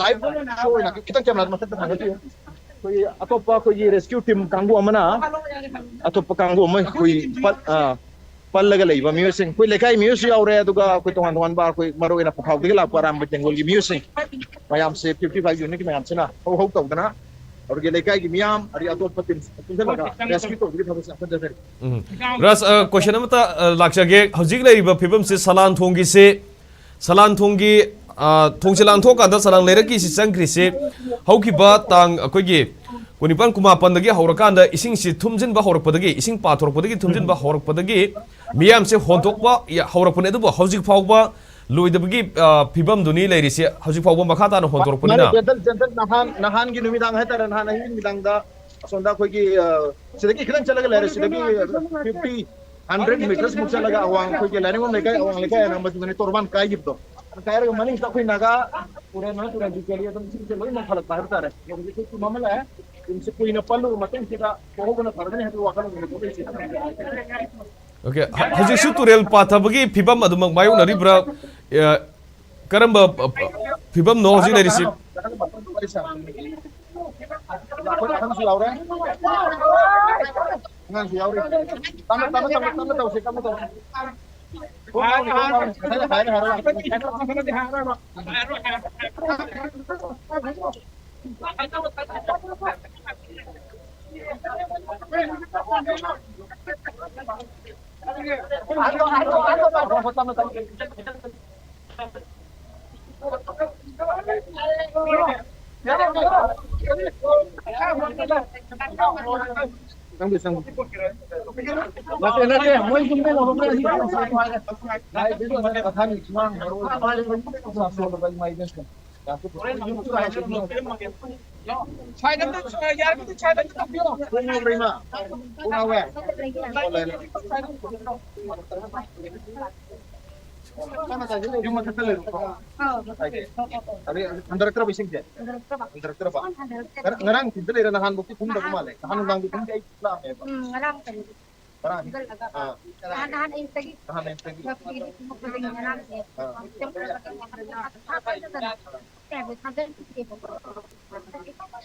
ꯂꯥꯏꯚ ꯁꯣ ꯑꯣꯏꯅ ꯈꯤꯇꯪ ꯀꯦꯃꯦꯔꯥꯗ ꯃꯊꯛꯇ ꯊꯥꯡꯒꯠꯄꯤꯌꯨ꯫ ꯑꯩꯈꯣꯏꯒꯤ ꯑꯇꯣꯞꯄ ꯑꯩꯈꯣꯏꯒꯤ ꯔꯦꯁꯀ꯭ꯌꯨ ꯇꯤꯝ ꯀꯥꯡꯕꯨ ꯑꯃꯅ ꯑꯇꯣꯞꯄ ꯀꯥꯡꯕꯨ ꯑꯃ ꯑꯩꯈꯣꯏ ꯄꯠ-, ꯑ, ꯄꯜꯂꯒ ꯂꯩꯕ ꯃꯤꯑꯣꯏꯁꯤꯡ, ꯑꯩꯈꯣꯏ ꯂꯩꯀꯥꯏ ꯃꯤꯑꯣꯏꯁꯨ ꯌꯥꯎꯔꯦ, ꯑꯗꯨꯒ ꯑꯩꯈꯣꯏ ꯇꯣꯉꯥꯟ ꯇꯣꯉꯥꯟꯕ, ꯑꯩꯈꯣꯏ ꯃꯔꯨ ꯑꯣꯏꯅ ꯄꯨꯈꯥꯎꯗꯒꯤ ꯂꯥꯛꯄ ꯑꯔꯥꯝꯕ ꯇꯦꯡꯒꯣꯜꯒꯤ ꯃꯤꯑꯣꯏꯁꯤꯡ ꯃꯌꯥꯝꯁꯦ, ꯐꯤꯐꯇꯤ ꯐꯥꯏꯚ ꯌꯨꯅꯤꯠꯀꯤ ꯃꯌꯥꯝꯁꯤꯅ ꯍꯧ ꯍꯧ ꯇꯧꯗꯅ ꯑꯗꯨꯒꯤ ꯂꯩꯀꯥꯏꯒꯤ ꯃꯤꯌꯥꯝ, ꯑꯗꯒꯤ ꯑꯇꯣꯞꯄ ꯇꯤꯝ ꯄꯨꯟꯁꯤꯜꯂꯒ ꯔꯦꯁꯀ꯭ꯌꯨ ꯇꯧꯕꯒꯤ ꯊꯕꯛꯁꯦ ꯄꯥꯏꯈꯠꯆꯔꯤ꯫ ꯎꯝ꯫ ꯔꯥꯖ, ꯑ, ꯀꯣꯏꯁꯟ ꯑꯃꯇ, ꯑ, ꯂꯥꯛꯆꯒꯦ꯫ ꯍꯧꯖꯤꯛ ꯂꯩꯔꯤꯕ ꯐꯤꯕꯝꯁꯤ, ꯁꯂꯥꯟ ꯊꯣꯡꯒꯤꯁꯤ, ꯁꯂꯥꯟ ꯊꯣꯡꯒꯤ, ꯑ, ꯊꯣꯡꯁꯦ ꯂꯥꯟꯊꯣꯛꯑꯀꯥꯟꯗ ꯁꯂꯥꯟ ꯂꯩꯔꯛꯀꯤꯁꯤ ꯆꯪꯈ꯭ꯔꯤꯁꯤ ꯍꯧꯈꯤꯕ ꯇꯥꯡ ꯑꯩꯈꯣꯏꯒꯤ ꯀꯨꯟꯅꯤꯄꯥꯟ, ꯀꯨꯟꯃꯥꯄꯟꯗꯒꯤ ꯍꯧꯔꯀꯥꯟꯗ ꯏꯁꯤꯡꯁꯤ ꯊꯨꯝꯖꯤꯟꯕ ꯍꯧꯔꯛꯄꯗꯒꯤ, ꯏꯁꯤꯡ ꯄꯥꯊꯣꯔꯛꯄꯗꯒꯤ ꯊꯨꯝꯖꯤꯟꯕ ꯍꯧꯔꯛꯄꯗꯒꯤ ꯃꯤꯌꯥꯝꯁꯦ ꯍꯣꯟꯗꯣꯛꯄ ꯌꯥ-, ꯍꯧꯔꯛꯄꯅꯦ꯫ ꯑꯗꯨꯕꯨ ꯍꯧꯖꯤꯛ ꯐꯥꯎꯕ ꯂꯣꯏꯗꯕꯒꯤ, ꯑ, ꯐꯤꯕꯝꯗꯨꯅꯤ ꯂꯩꯔꯤꯁꯦ꯫ ꯍꯧꯖꯤꯛ ꯐꯥꯎꯕ ꯃꯈꯥ ꯇꯥꯅ ꯃꯥꯅꯦ, ꯍꯣꯟꯗꯣꯔꯛꯄꯅꯤꯅ꯫ ꯖꯦꯟꯇꯜ, ꯖꯦꯟꯇꯜ, ꯅꯍꯥꯟ, ꯅꯍꯥꯟꯒꯤ ꯅꯨꯃꯤꯗꯥꯡ ꯍꯥꯏꯇꯥꯔꯦ, ꯅꯍꯥꯟ ꯑꯍꯤꯡꯒꯤ ꯅꯨꯃꯤꯗꯥꯡꯗ ꯑꯁꯣꯝꯗ ꯑꯩꯈꯣꯏꯒꯤ, ꯑ, ꯁꯤꯗꯒꯤ ꯈꯤꯇꯪ ꯆꯠꯂꯒ ꯂꯩꯔꯦ, ꯁꯤꯗꯒꯤ ꯐꯤꯐꯇꯤ, ꯍꯟꯗ꯭ꯔꯦꯠ ꯃꯤꯇꯔꯁ ꯃꯨꯛ ꯆꯠꯂꯒ ꯑꯋꯥꯡ ꯑꯩꯈꯣꯏꯒꯤ ꯂꯥꯏꯔꯦꯝꯕꯝ ꯂꯩꯀꯥꯏ, ꯑꯋꯥꯡ ꯂꯩꯀꯥꯏ ꯍꯥꯏꯅ ꯃꯗꯨꯗꯅꯤ ꯇꯣꯔꯕꯥꯟ ꯀꯥꯏꯈꯤꯕꯗꯣ꯫ ꯀꯥꯏꯔꯒ ꯃꯅꯤꯡꯗ ꯑꯩꯈꯣꯏ ꯅꯥꯒꯥ ꯇꯨꯔꯦꯜ, ꯃꯅꯤ ꯇꯨꯔꯦꯜꯁꯨ ꯆꯦꯜꯂꯤ, ꯑꯗꯨꯝ ꯏꯁꯤꯡꯁꯦ ꯂꯣꯏ ꯃꯨꯊꯠꯂꯛꯄ ꯍꯥꯏꯕ ꯇꯥꯔꯦ꯫ ꯍꯧꯖꯤꯛꯇꯤ ꯇꯨꯝ ꯑꯃ ꯂꯥꯛꯑꯦ꯫ ꯇꯨꯝꯁꯦ ꯀꯨꯏꯅ ꯄꯜꯂꯨꯕ ꯃꯇꯨꯡꯁꯤꯗ ꯊꯣꯛꯍꯧꯕꯅ ꯐꯔꯒꯅꯤ ꯍꯥꯏꯕꯒꯤ ꯋꯥꯈꯜꯂꯣꯟ ꯑꯃ ꯊꯣꯛꯂꯛꯏꯁꯦ꯫ ꯑꯣꯀꯦ, ꯍ-, ꯍꯧꯖꯤꯛꯁꯨ ꯇꯨꯔꯦꯜ ꯄꯥꯊꯕꯒꯤ ꯐꯤꯕꯝ ꯑꯗꯨꯃꯛ ꯃꯥꯌꯣꯛꯅꯔꯤꯕ꯭ꯔꯥ? ꯑ, ꯀꯔꯝꯕ, ꯑ, ꯐꯤꯕꯝꯅꯣ ꯍꯧꯖꯤꯛ ꯂꯩꯔꯤꯁꯤ? ꯑꯩꯈꯣꯏ ꯑꯍꯟꯁꯨ ꯌꯥꯎꯔꯦ, ꯑꯉꯥꯡꯁꯨ ꯌꯥꯎꯔꯤ꯫ ꯇꯞꯅ, ꯇꯞꯅ, ꯇꯞꯅ, ꯇꯞꯅ ꯇꯧꯁꯤ, ꯇꯞꯅ ꯇꯧꯁꯤ꯫ ꯀꯣꯛ ꯉꯥꯎꯅꯤ, ꯀꯣꯛ ꯉꯥꯎꯅꯤ꯫ ꯉꯁꯥꯏꯅ ꯍꯥꯏꯔꯦ, ꯍꯥꯏꯔꯦ꯫ ꯆꯪꯕꯤꯌꯨ, ꯆꯪꯕꯤꯌꯨ꯫ ꯅꯠꯇꯦ, ꯅꯠꯇꯦ, ꯃꯣꯏ ꯌꯨꯝꯗ ꯂꯩꯍꯧꯕ ꯃꯤ ꯑꯅꯤ ꯑꯍꯨꯝ ꯁꯨꯃꯥꯏꯅ ꯍꯥꯏꯔꯦ꯫ ꯂꯥꯏ ꯕꯦꯜꯗꯣ ꯃꯊꯪ ꯁꯨꯃꯥꯡ ꯍꯥꯏꯔꯛꯑꯣ꯫ ꯁꯣꯝꯗ ꯏꯃꯥ ꯏꯕꯦꯟꯁꯤꯡ꯫ ꯁꯥꯏꯠ ꯑꯝꯇ, ꯌꯥꯔꯒꯗꯤ ꯁꯥꯏꯠ ꯑꯝꯇ ꯇꯧꯕꯤꯌꯣ꯫ ꯄꯨꯡ ꯍꯧꯔꯦ, ꯏꯃꯥ꯫ ꯄꯨꯡ ꯍꯧꯔꯦ꯫ ꯑꯣ, ꯂꯩ, ꯂꯩ꯫ ꯌꯨꯝ ꯃꯊꯛꯇ ꯂꯩꯔꯣꯀꯣ꯫ ꯑꯥꯎ꯫ ꯍꯥꯏꯗꯤ, ꯑꯗꯩ ꯍꯟꯊꯔꯛꯇ꯭ꯔꯕ ꯏꯁꯤꯡꯁꯦ? ꯍꯟꯊꯔꯛꯇ꯭ꯔꯕ꯫ ꯍꯟꯊꯔꯛꯇ꯭ꯔꯕ? ꯁꯨꯡꯍꯟ ꯍꯟꯊꯔꯛꯇ꯭ꯔꯦ꯫ ꯉꯔꯥꯡ ꯅꯨꯡꯊꯤꯟꯗ ꯂꯩꯔ ꯅꯍꯥꯟꯐꯧꯗꯤ ꯀꯨꯝꯗꯕ ꯃꯥꯜꯂꯦ꯫ ꯅꯍꯥꯟ ꯅꯨꯡꯗꯥꯡꯗꯤ ꯀꯨꯝꯗꯦ, ꯑꯩ ꯂꯥꯛꯑꯝꯃꯦꯕ꯫ ꯎꯝ, ꯉꯔꯥꯡ ꯀꯩꯅꯣ꯫ ꯉꯔꯥꯡ꯫ ꯊꯥꯡꯒꯠꯂꯒ꯫ ꯑꯥ꯫ ꯅꯍꯥꯟ, ꯅꯍꯥꯟ ꯑꯌꯨꯛꯇꯒꯤ꯫ ꯅꯍꯥꯟ ꯑꯌꯨꯛꯇꯒꯤ꯫ ꯉꯁꯤꯗꯤ ꯀꯨꯝꯃꯛꯄꯗꯒꯤ ꯉꯔꯥꯡꯁꯦ꯫ ꯑꯥ꯫ ꯊꯥꯡꯒꯠꯂꯒ ꯊꯥꯡꯒꯠꯂꯒ ꯊꯥꯡꯒꯠꯂꯒ ꯊꯥꯡꯒꯠꯂꯒ ꯊꯥꯡꯒꯠꯂꯒ ꯊꯥꯡꯒꯠꯂꯒ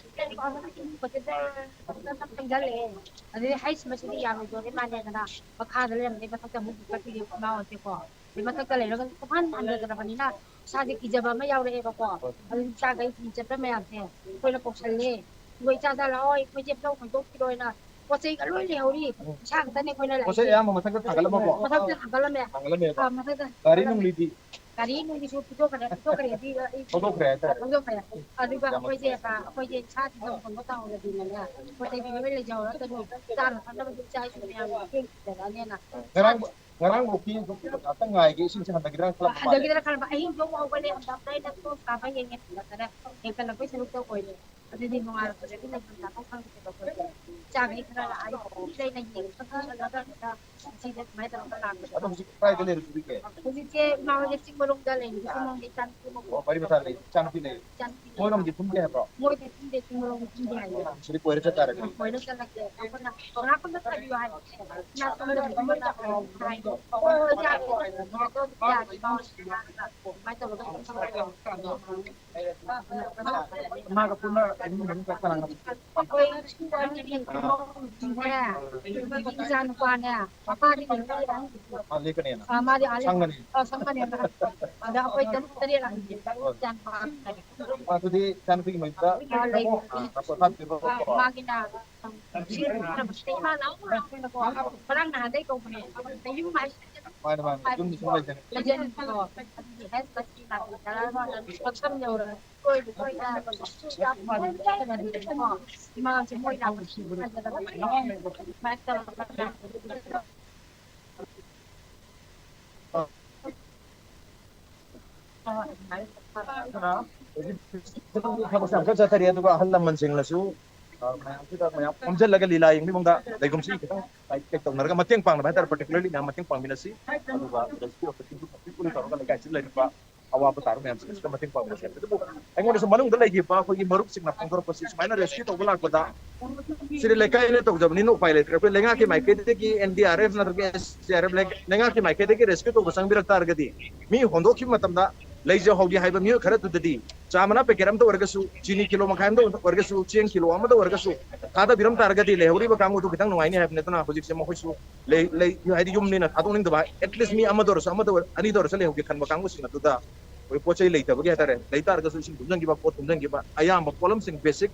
ꯊꯥꯡꯒꯠꯂꯒ ꯊꯥꯡꯒꯠꯂꯒ ꯑꯗꯨꯗꯤ ꯍꯩꯁ, ꯃꯁꯤꯗꯤ ꯌꯥꯔꯣꯏꯗꯣꯔꯤ ꯃꯥꯜꯂꯦꯗꯅ ꯃꯈꯥꯗ ꯂꯩꯔꯝꯕꯗꯒꯤ ꯃꯊꯛꯇ ꯑꯃꯨꯛ ꯄꯨꯈꯠꯄꯤꯔꯦ ꯏꯃꯥ ꯍꯣꯏꯁꯦꯀꯣ꯫ ꯑꯗꯨ ꯃꯊꯛꯇ ꯂꯩꯔꯒ ꯁꯨꯡꯍꯟ ꯍꯟꯊꯗ꯭ꯔꯕꯅꯤꯅ ꯏꯁꯥꯁꯦ ꯀꯤꯖꯕ ꯑꯃ ꯌꯥꯎꯔꯛꯑꯦꯕꯀꯣ꯫ ꯑꯗꯨ ꯏꯆꯥꯈꯩ ꯐꯤ ꯆꯠꯄ ꯃꯌꯥꯝꯁꯦ ꯑꯩꯈꯣꯏꯅ ꯀꯧꯁꯜꯂꯦ꯫ "ꯏꯆꯥ, ꯏꯆꯥ ꯂꯥꯛꯑꯣ, ꯑꯩꯈꯣꯏꯁꯦ ꯂꯧ ꯈꯣꯏꯗꯣꯛꯈꯤꯔꯣꯏꯅ ꯄꯣꯠ ꯆꯩꯒ ꯂꯣꯏ ꯂꯩꯍꯧꯔꯤ꯫ ꯎꯝ꯫ ꯏꯁꯥ ꯈꯛꯇꯅꯦ ꯑꯩꯈꯣꯏꯅ ꯂꯥꯛꯏꯁꯦ꯫" ꯄꯣꯠ ꯆꯩ ꯑꯌꯥꯝꯕ ꯃꯊꯛꯇ ꯊꯥꯡꯒꯠꯂꯝꯃꯕꯣ? ꯃꯊꯛꯇ ꯊꯥꯡꯒꯠꯂꯝꯃꯦ꯫ ꯊꯥꯡꯒꯠꯂꯝꯃꯦꯕ꯫ ꯑꯥ, ꯃꯊꯛꯇ ꯒꯥꯔꯤ ꯊꯥꯡꯒꯠꯂꯝꯃꯦ꯫ ꯅꯨꯡꯂꯤꯗꯤ? ꯒꯥꯔꯤ ꯅꯨꯡꯒꯤꯁꯨ ꯄꯤꯊꯣꯛꯈ꯭ꯔꯦ, ꯄꯤꯊꯣꯛꯈ꯭ꯔꯦꯗꯤ ꯑꯩ ꯊꯧꯗꯣꯛꯈ꯭ꯔꯦ ꯍꯥꯏꯇꯥꯔꯦ꯫ ꯊꯧꯗꯣꯛꯈ꯭ꯔꯦ꯫ ꯑꯗꯨꯒ ꯌꯥꯝ ꯑꯩꯈꯣꯏꯁꯦ, ꯐꯩ꯫ ꯑꯩꯈꯣꯏꯁꯦ ꯏꯁꯥ ꯊꯤꯟꯐꯝ ꯈꯣꯠꯐꯝ ꯇꯧꯍꯧꯔꯗꯤꯅꯦ, ꯄꯣꯠ ꯆꯩ ꯂꯣꯏ ꯂꯩꯖꯍꯧꯔꯒꯅꯤ꯫ ꯆꯥꯅ ꯊꯛꯅꯕꯁꯨ ꯏꯆꯥ ꯏꯁꯨ ꯃꯌꯥꯝ ꯊꯦꯡꯈꯤꯗꯅꯅꯦꯅ꯫ ꯉꯔꯥꯡ, ꯉꯔꯥꯡꯐꯧꯗꯤ ꯑꯗꯨꯝ ꯉꯥꯛꯇꯪ ꯉꯥꯏꯒꯦ, ꯏꯁꯤꯡꯁꯦ ꯍꯟꯊꯈꯤꯗ꯭ꯔꯥꯅ ꯈꯜꯂꯝꯕ ꯃꯥꯜꯂꯦ꯫ ꯍꯟꯊꯈꯤꯗ꯭ꯔꯥ ꯈꯜꯂꯝꯕ꯫ ꯑꯍꯤꯡꯗꯣ ꯑꯃꯨꯛ ꯍꯧꯒꯠꯂꯦ, ꯍꯟꯊꯕꯗ ꯑꯩꯅ ꯊꯣꯡ ꯀꯥꯕ ꯌꯦꯡꯉꯦ, ꯍꯟꯊꯗꯔꯦ꯫ ꯍꯦꯟꯀꯠꯂꯛꯄꯩ ꯁꯔꯨꯛꯇ ꯑꯣꯏꯔꯦ꯫ ꯑꯗꯨꯗꯤ ꯅꯣꯡꯉꯥꯜꯂꯛꯄꯗꯗꯤ ꯂꯩꯐꯝ ꯆꯥꯐꯝ ꯈꯪꯗ꯭ꯔꯦꯕ ꯑꯩꯈꯣꯏꯁꯦ꯫ ꯆꯥꯛ ꯍꯦꯛ ꯈꯔ ꯂꯥꯛꯑꯗꯤ ꯂꯩꯅ ꯌꯦꯡꯉꯒ ꯈꯜꯂꯒ ꯁꯤꯗ ꯁꯨꯃꯥꯏꯅ ꯇꯧꯔꯒ ꯂꯥꯛꯄꯅꯦ꯫ ꯑꯗꯣ ꯍꯧꯖꯤꯛ ꯀꯥꯏꯗ ꯂꯩꯔꯤꯕꯤꯒꯦ? ꯍꯧꯖꯤꯛꯁꯦ ꯏꯃꯥ ꯍꯣꯏꯁꯦ ꯆꯤꯡ ꯃꯅꯨꯡꯗ ꯂꯩꯔꯤ꯫ ꯆꯤꯡ ꯃꯅꯨꯡꯗ ꯏꯆꯥ ꯅꯨꯄꯤ ꯑꯃ ꯑꯣ, ꯃꯔꯤ ꯃꯇꯥ ꯂꯩ꯫ ꯏꯆꯥ ꯅꯨꯄꯤ ꯂꯩ꯫ ꯏꯆꯥ ꯅꯨꯄꯤ ꯂꯩ꯫ ꯃꯣꯏꯔꯣꯝꯒꯤ ꯊꯨꯝꯗꯦ ꯍꯥꯏꯕ꯭ꯔꯣ? ꯃꯣꯏꯗꯤ ꯊꯨꯝꯗꯦ, ꯆꯤꯡ ꯃꯅꯨꯡꯗꯤ ꯊꯨꯝꯗꯦ ꯍꯥꯏꯌꯦ꯫ ꯑꯗꯨꯗꯤ ꯀꯣꯏꯔ ꯆꯠꯇꯥꯔꯦ꯫ ꯀꯣꯏꯔ ꯆꯠꯂꯁꯦ꯫ ꯑꯩꯈꯣꯏꯅ ꯉꯥꯏꯍꯥꯛ ꯀꯨꯝꯅ ꯊꯥꯕꯤꯌꯨ ꯍꯥꯏꯕꯅꯦ꯫ ꯏꯃꯥ ꯁꯣꯝꯗ ꯊꯨꯝꯕ ꯂꯥꯛꯑꯣ ꯍꯥꯏꯗꯣ꯫ ꯍꯣꯏ, ꯍꯣꯏ, ꯌꯥꯔꯦ꯫ ꯑꯗꯣ ꯌꯥꯔꯦ, ꯏꯃꯥ ꯍꯣꯏ ꯉꯥꯏꯍꯥꯛ ꯑꯗꯨꯃꯥꯏꯅ ꯇꯧꯔꯒ ꯏꯃꯥꯒ ꯄꯨꯟꯅ ꯏꯃꯨꯡ ꯃꯅꯨꯡ ꯀꯅꯥ ꯀꯅꯥ? ꯑꯩꯈꯣꯏ ꯏꯃꯧꯅꯦ, ꯏꯆꯥ ꯅꯨꯄꯥꯅꯦ, ꯃꯄꯥꯗꯤ ꯂꯩꯇꯦ꯫ ꯑꯥ, ꯂꯦꯛꯀꯅꯦꯅ? ꯑꯥ, ꯃꯥꯗꯤ ꯑꯥ, ꯂꯦꯛ-, ꯁꯪꯒꯅꯤ? ꯑꯥ, ꯁꯪꯒꯅꯦꯅ꯫ ꯑꯗ ꯑꯩꯈꯣꯏ ꯇꯔꯨꯛ ꯇꯔꯦꯠ ꯂꯥꯛꯏꯅꯦ꯫ ꯍꯣꯏ꯫ ꯏꯆꯥ ꯅꯨꯄꯥ ꯑꯃ ꯂꯩꯔꯦ꯫ ꯑꯗꯨꯗꯤ ꯏꯆꯥ ꯅꯨꯄꯤꯒꯤ ꯃꯌꯨꯝꯗ ꯑꯥ, ꯂꯩ꯫ ꯑꯥ, ꯄꯣꯊꯥꯕꯤꯔꯣ꯫ ꯑꯥ, ꯃꯥꯒꯤꯅ ꯁꯤ ꯏꯃꯥ ꯂꯥꯎ ꯂꯥꯎꯅꯀꯣ꯫ ꯉꯔꯥꯡ ꯅꯍꯥꯟꯗꯩ ꯀꯧꯕꯅꯦ꯫ ꯌꯨꯝ ꯍꯥꯏꯁꯤꯗꯤ ꯃꯥꯅꯦ, ꯃꯥꯅꯦ꯫ ꯌꯨꯝꯗꯤ ꯁꯨꯝ ꯂꯩꯗꯅ꯫ ꯂꯩꯖꯅꯤꯡꯕꯗꯣ꯫ ꯑꯗꯨꯒꯤ ꯍꯦꯜꯊ ꯀꯥꯔꯗꯀꯤ ꯂꯥꯛꯄꯗ ꯃꯐꯝ ꯌꯧꯔꯒ ꯀꯣꯏꯕ ꯀꯣꯏꯕ ꯏꯃꯥꯁꯦ ꯃꯣꯏ ꯂꯥꯛꯄꯁꯤ ꯐꯖꯅ ꯁꯨꯃꯥꯏꯅ ꯇꯧꯔꯒ ꯑꯗꯨꯅ ꯍꯧꯖꯤꯛ ꯊꯕꯛꯁꯦ ꯌꯥꯝ ꯀꯟꯅ ꯆꯠꯊꯔꯤ, ꯑꯗꯨꯒ ꯑꯍꯜ ꯂꯃꯟꯁꯤꯡꯅꯁꯨ, ꯑ, ꯃꯌꯥꯝꯁꯤꯗ ꯃꯌꯥꯝ ꯈꯣꯝꯖꯤꯜꯂꯒ ꯂꯤꯂꯥ ꯌꯦꯡꯕꯒꯤ ꯃꯑꯣꯡꯗ ꯂꯩꯒꯨꯝꯁꯤ ꯈꯤꯇꯪ ꯀꯩ ꯇꯧꯅꯔꯒ ꯃꯇꯦꯡ ꯄꯥꯡꯅꯕ ꯍꯥꯏꯇꯥꯔꯦ, particularly ꯃꯌꯥꯝ ꯃꯇꯦꯡ ꯄꯥꯡꯃꯤꯟꯅꯁꯤ꯫ ꯑꯗꯨꯒ ꯇꯧꯔꯒ ꯂꯩꯀꯥꯏꯁꯤꯗ ꯂꯩꯔꯤꯕ ꯑꯋꯥꯕ ꯇꯥꯔꯕ ꯃꯌꯥꯝꯁꯤꯡ ꯑꯁꯤꯗ ꯃꯇꯦꯡ ꯄꯥꯡꯃꯤꯟꯅꯁꯤ꯫ ꯑꯗꯨꯕꯨ ꯑꯩꯉꯣꯟꯗꯁꯨ ꯃꯅꯨꯡꯗ ꯂꯩꯈꯤꯕ ꯑꯩꯈꯣꯏꯒꯤ ꯃꯔꯨꯞꯁꯤꯡꯅ ꯐꯣꯡꯗꯣꯔꯛꯄꯁꯤ ꯁꯨꯃꯥꯏꯅ rescue ꯇꯧꯕ ꯂꯥꯛꯄꯗ ꯁꯤꯗꯤ ꯂꯩꯀꯥꯏꯅ ꯇꯧꯖꯕꯅꯤꯅ ꯎꯄꯥꯏ ꯂꯩꯇ꯭ꯔꯦ꯫ ꯑꯩꯈꯣꯏ ꯂꯩꯉꯥꯛꯀꯤ ꯃꯥꯏꯀꯩꯗꯒꯤ N D R F ꯅꯠꯇ꯭ꯔꯒ S D R F ꯂꯩ-, ꯂꯩꯉꯥꯛꯀꯤ ꯃꯥꯏꯀꯩꯗꯒꯤ rescue ꯇꯧꯕ ꯆꯪꯕꯤꯔꯛ ꯇꯥꯔꯒꯗꯤ, ꯃꯤ ꯍꯣꯟꯗꯣꯛꯈꯤꯕ ꯃꯇꯝꯗ ꯂꯩꯖꯍꯧꯒꯦ ꯍꯥꯏꯕ ꯃꯤꯑꯣꯏ ꯈꯔꯗꯨꯗꯗꯤ ꯆꯥ ꯃꯅꯥ packet ꯑꯃꯇ ꯑꯣꯏꯔꯒꯁꯨ, ꯆꯤꯅꯤ ꯀꯤꯂꯣ ꯃꯈꯥꯏ ꯑꯃꯇ ꯑꯣꯏꯔꯒꯁꯨ, ꯆꯦꯡ ꯀꯤꯂꯣ ꯑꯃꯇ ꯑꯣꯏꯔꯒꯁꯨ ꯊꯥꯗꯕꯤꯔꯝ ꯇꯥꯔꯒꯗꯤ ꯂꯩꯍꯧꯔꯤꯕ ꯀꯥꯡꯕꯨꯗꯨ ꯈꯤꯇꯪ ꯅꯨꯡꯉꯥꯏꯅꯤ ꯍꯥꯏꯕꯅꯤ꯫ ꯑꯗꯨꯅ ꯍꯧꯖꯤꯛꯁꯦ ꯃꯈꯣꯏꯁꯨ ꯂꯩ, ꯂꯩ, ꯍꯥꯏꯗꯤ ꯌꯨꯝꯅꯤꯅ ꯊꯥꯗꯣꯛꯅꯤꯡꯗꯕ, at least ꯃꯤ ꯑꯃꯗ ꯑꯣꯏꯔꯁꯨ, ꯑꯃꯗ ꯑꯣꯏꯔ-, ꯑꯅꯤꯗ ꯑꯣꯏꯔꯁꯨ ꯂꯩꯍꯧꯒꯦ ꯈꯟꯕ ꯀꯥꯡꯕꯨꯁꯤꯡ ꯑꯗꯨꯗ ꯑꯩꯈꯣꯏ ꯄꯣꯠ ꯆꯩ ꯂꯩꯇꯕꯒꯤ ꯍꯥꯏꯇꯥꯔꯦ, ꯂꯩ ꯇꯥꯔꯒꯁꯨ ꯏꯁꯤꯡ ꯊꯨꯝꯖꯤꯟꯈꯤꯕ, ꯄꯣꯠ ꯊꯨꯝꯖꯤꯟꯈꯤꯕ, ꯑꯌꯥꯝꯕ ꯄꯣꯠꯂꯝꯁꯤꯡ basic,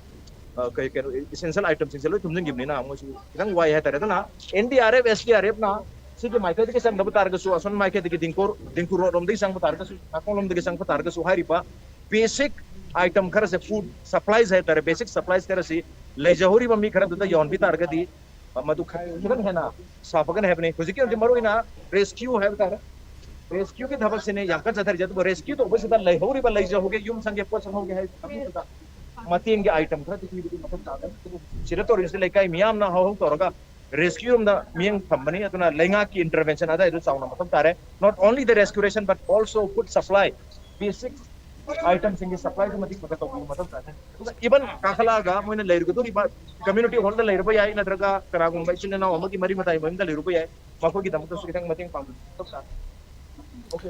ꯑ, ꯀꯩ, ꯀꯩꯅꯣ, essential itemꯁꯤꯡꯁꯦ ꯂꯣꯏ ꯊꯨꯝꯖꯤꯟꯈꯤꯕꯅꯤꯅ ꯃꯣꯏꯁꯨ ꯈꯤꯇꯪ ꯋꯥꯏ ꯍꯥꯏꯇꯥꯔꯦ꯫ ꯑꯗꯨꯅ N D R F, S D R F ꯅ ꯁꯤꯒꯤ ꯃꯥꯏꯀꯩꯗꯒꯤ ꯆꯪꯗꯕ ꯇꯥꯔꯒꯁꯨ, ꯑꯁꯣꯝ ꯃꯥꯏꯀꯩꯗꯒꯤ ꯗꯤꯡꯀꯨꯔ, ꯗꯤꯡꯀꯨꯔ ꯔꯣꯗ ꯂꯣꯝꯗꯒꯤ ꯆꯪꯕ ꯇꯥꯔꯒꯁꯨ, ꯅꯥꯀꯣꯡ ꯂꯣꯝꯗꯒꯤ ꯆꯪꯕ ꯇꯥꯔꯒꯁꯨ, ꯍꯥꯏꯔꯤꯕ basic item ꯈꯔꯁꯦ, food supplies ꯍꯥꯏꯇꯥꯔꯦ, basic supplies ꯈꯔꯁꯤ ꯂꯩꯖꯍꯧꯔꯤꯕ ꯃꯤ ꯈꯔꯗꯨꯗ ꯌꯧꯍꯟꯕꯤ ꯇꯥꯔꯒꯗꯤ, ꯃꯗꯨ ꯈꯤꯇꯪ ꯍꯦꯟꯅ ꯁꯥꯐꯒꯅꯤ ꯍꯥꯏꯕꯅꯤ꯫ ꯍꯧꯖꯤꯛꯀꯤ ꯑꯣꯏꯅꯗꯤ ꯃꯔꯨꯑꯣꯏꯅ rescue ꯍꯥꯏꯕ ꯇꯥꯔꯦ, rescueꯒꯤ ꯊꯕꯛꯁꯤꯅꯦ ꯌꯥꯝ ꯀꯟꯅ ꯆꯠꯊꯔꯤꯁꯦ꯫ ꯑꯗꯨꯕꯨ rescue ꯇꯧꯕꯁꯤꯗ ꯂꯩꯍꯧꯔꯤꯕ, ꯂꯩꯖꯍꯧꯒꯦ, ꯌꯨꯝ ꯁꯪꯒꯦ, ꯄꯣꯠ ꯁꯪꯍꯧꯒꯦ ꯍꯥꯏꯕ ꯃꯇꯝꯗ ꯃꯇꯦꯡꯒꯤ item ꯈꯔꯗꯤ ꯄꯤꯕꯗꯤ ꯃꯊꯧ ꯇꯥꯒꯅꯤ꯫ ꯑꯗꯨꯕꯨ ꯁꯤꯗ ꯇꯧꯔꯤꯁꯤ ꯂꯩꯀꯥꯏ ꯃꯤꯌꯥꯝꯅ ꯍꯧꯍꯧ ꯇꯧꯔꯒ rescue ꯔꯣꯝꯗ ꯃꯤꯠꯌꯦꯡ ꯊꯝꯕꯅꯤ꯫ ꯑꯗꯨꯅ ꯂꯩꯉꯥꯛꯀꯤ intervention ꯑꯗꯨꯋꯥꯏꯗ ꯆꯥꯎꯅ ꯃꯊꯧ ꯇꯥꯔꯦ꯫ Not only the rescueration, but also food supply, basic itemꯁꯤꯡꯒꯤ supplyꯁꯨ ꯃꯇꯤꯛ ꯃꯆꯥ ꯇꯧꯕꯤꯕ ꯃꯊꯧ ꯇꯥꯏ꯫ ꯑꯗꯨꯒ even ꯀꯥꯈꯠꯂꯛꯑꯒ ꯃꯣꯏꯅ ꯂꯩꯔꯨꯒꯗꯧꯔꯤꯕ community hallꯗ ꯂꯩꯔꯨꯕ ꯌꯥꯏ, ꯅꯠꯇ꯭ꯔꯒ ꯀꯅꯥꯒꯨꯝꯕ ꯏꯆꯤꯜ ꯏꯅꯥꯎ ꯑꯃꯒꯤ ꯃꯔꯤ ꯃꯇꯥꯏ ꯃꯌꯨꯝꯗ ꯂꯩꯔꯨꯕ ꯌꯥꯏ, ꯃꯈꯣꯏꯒꯤꯗꯃꯛꯇꯁꯨ ꯈꯤꯇꯪ ꯃꯇꯦꯡ ꯄꯥꯡꯕꯤꯕ ꯃꯊꯧ ꯇꯥꯏ꯫ Okay.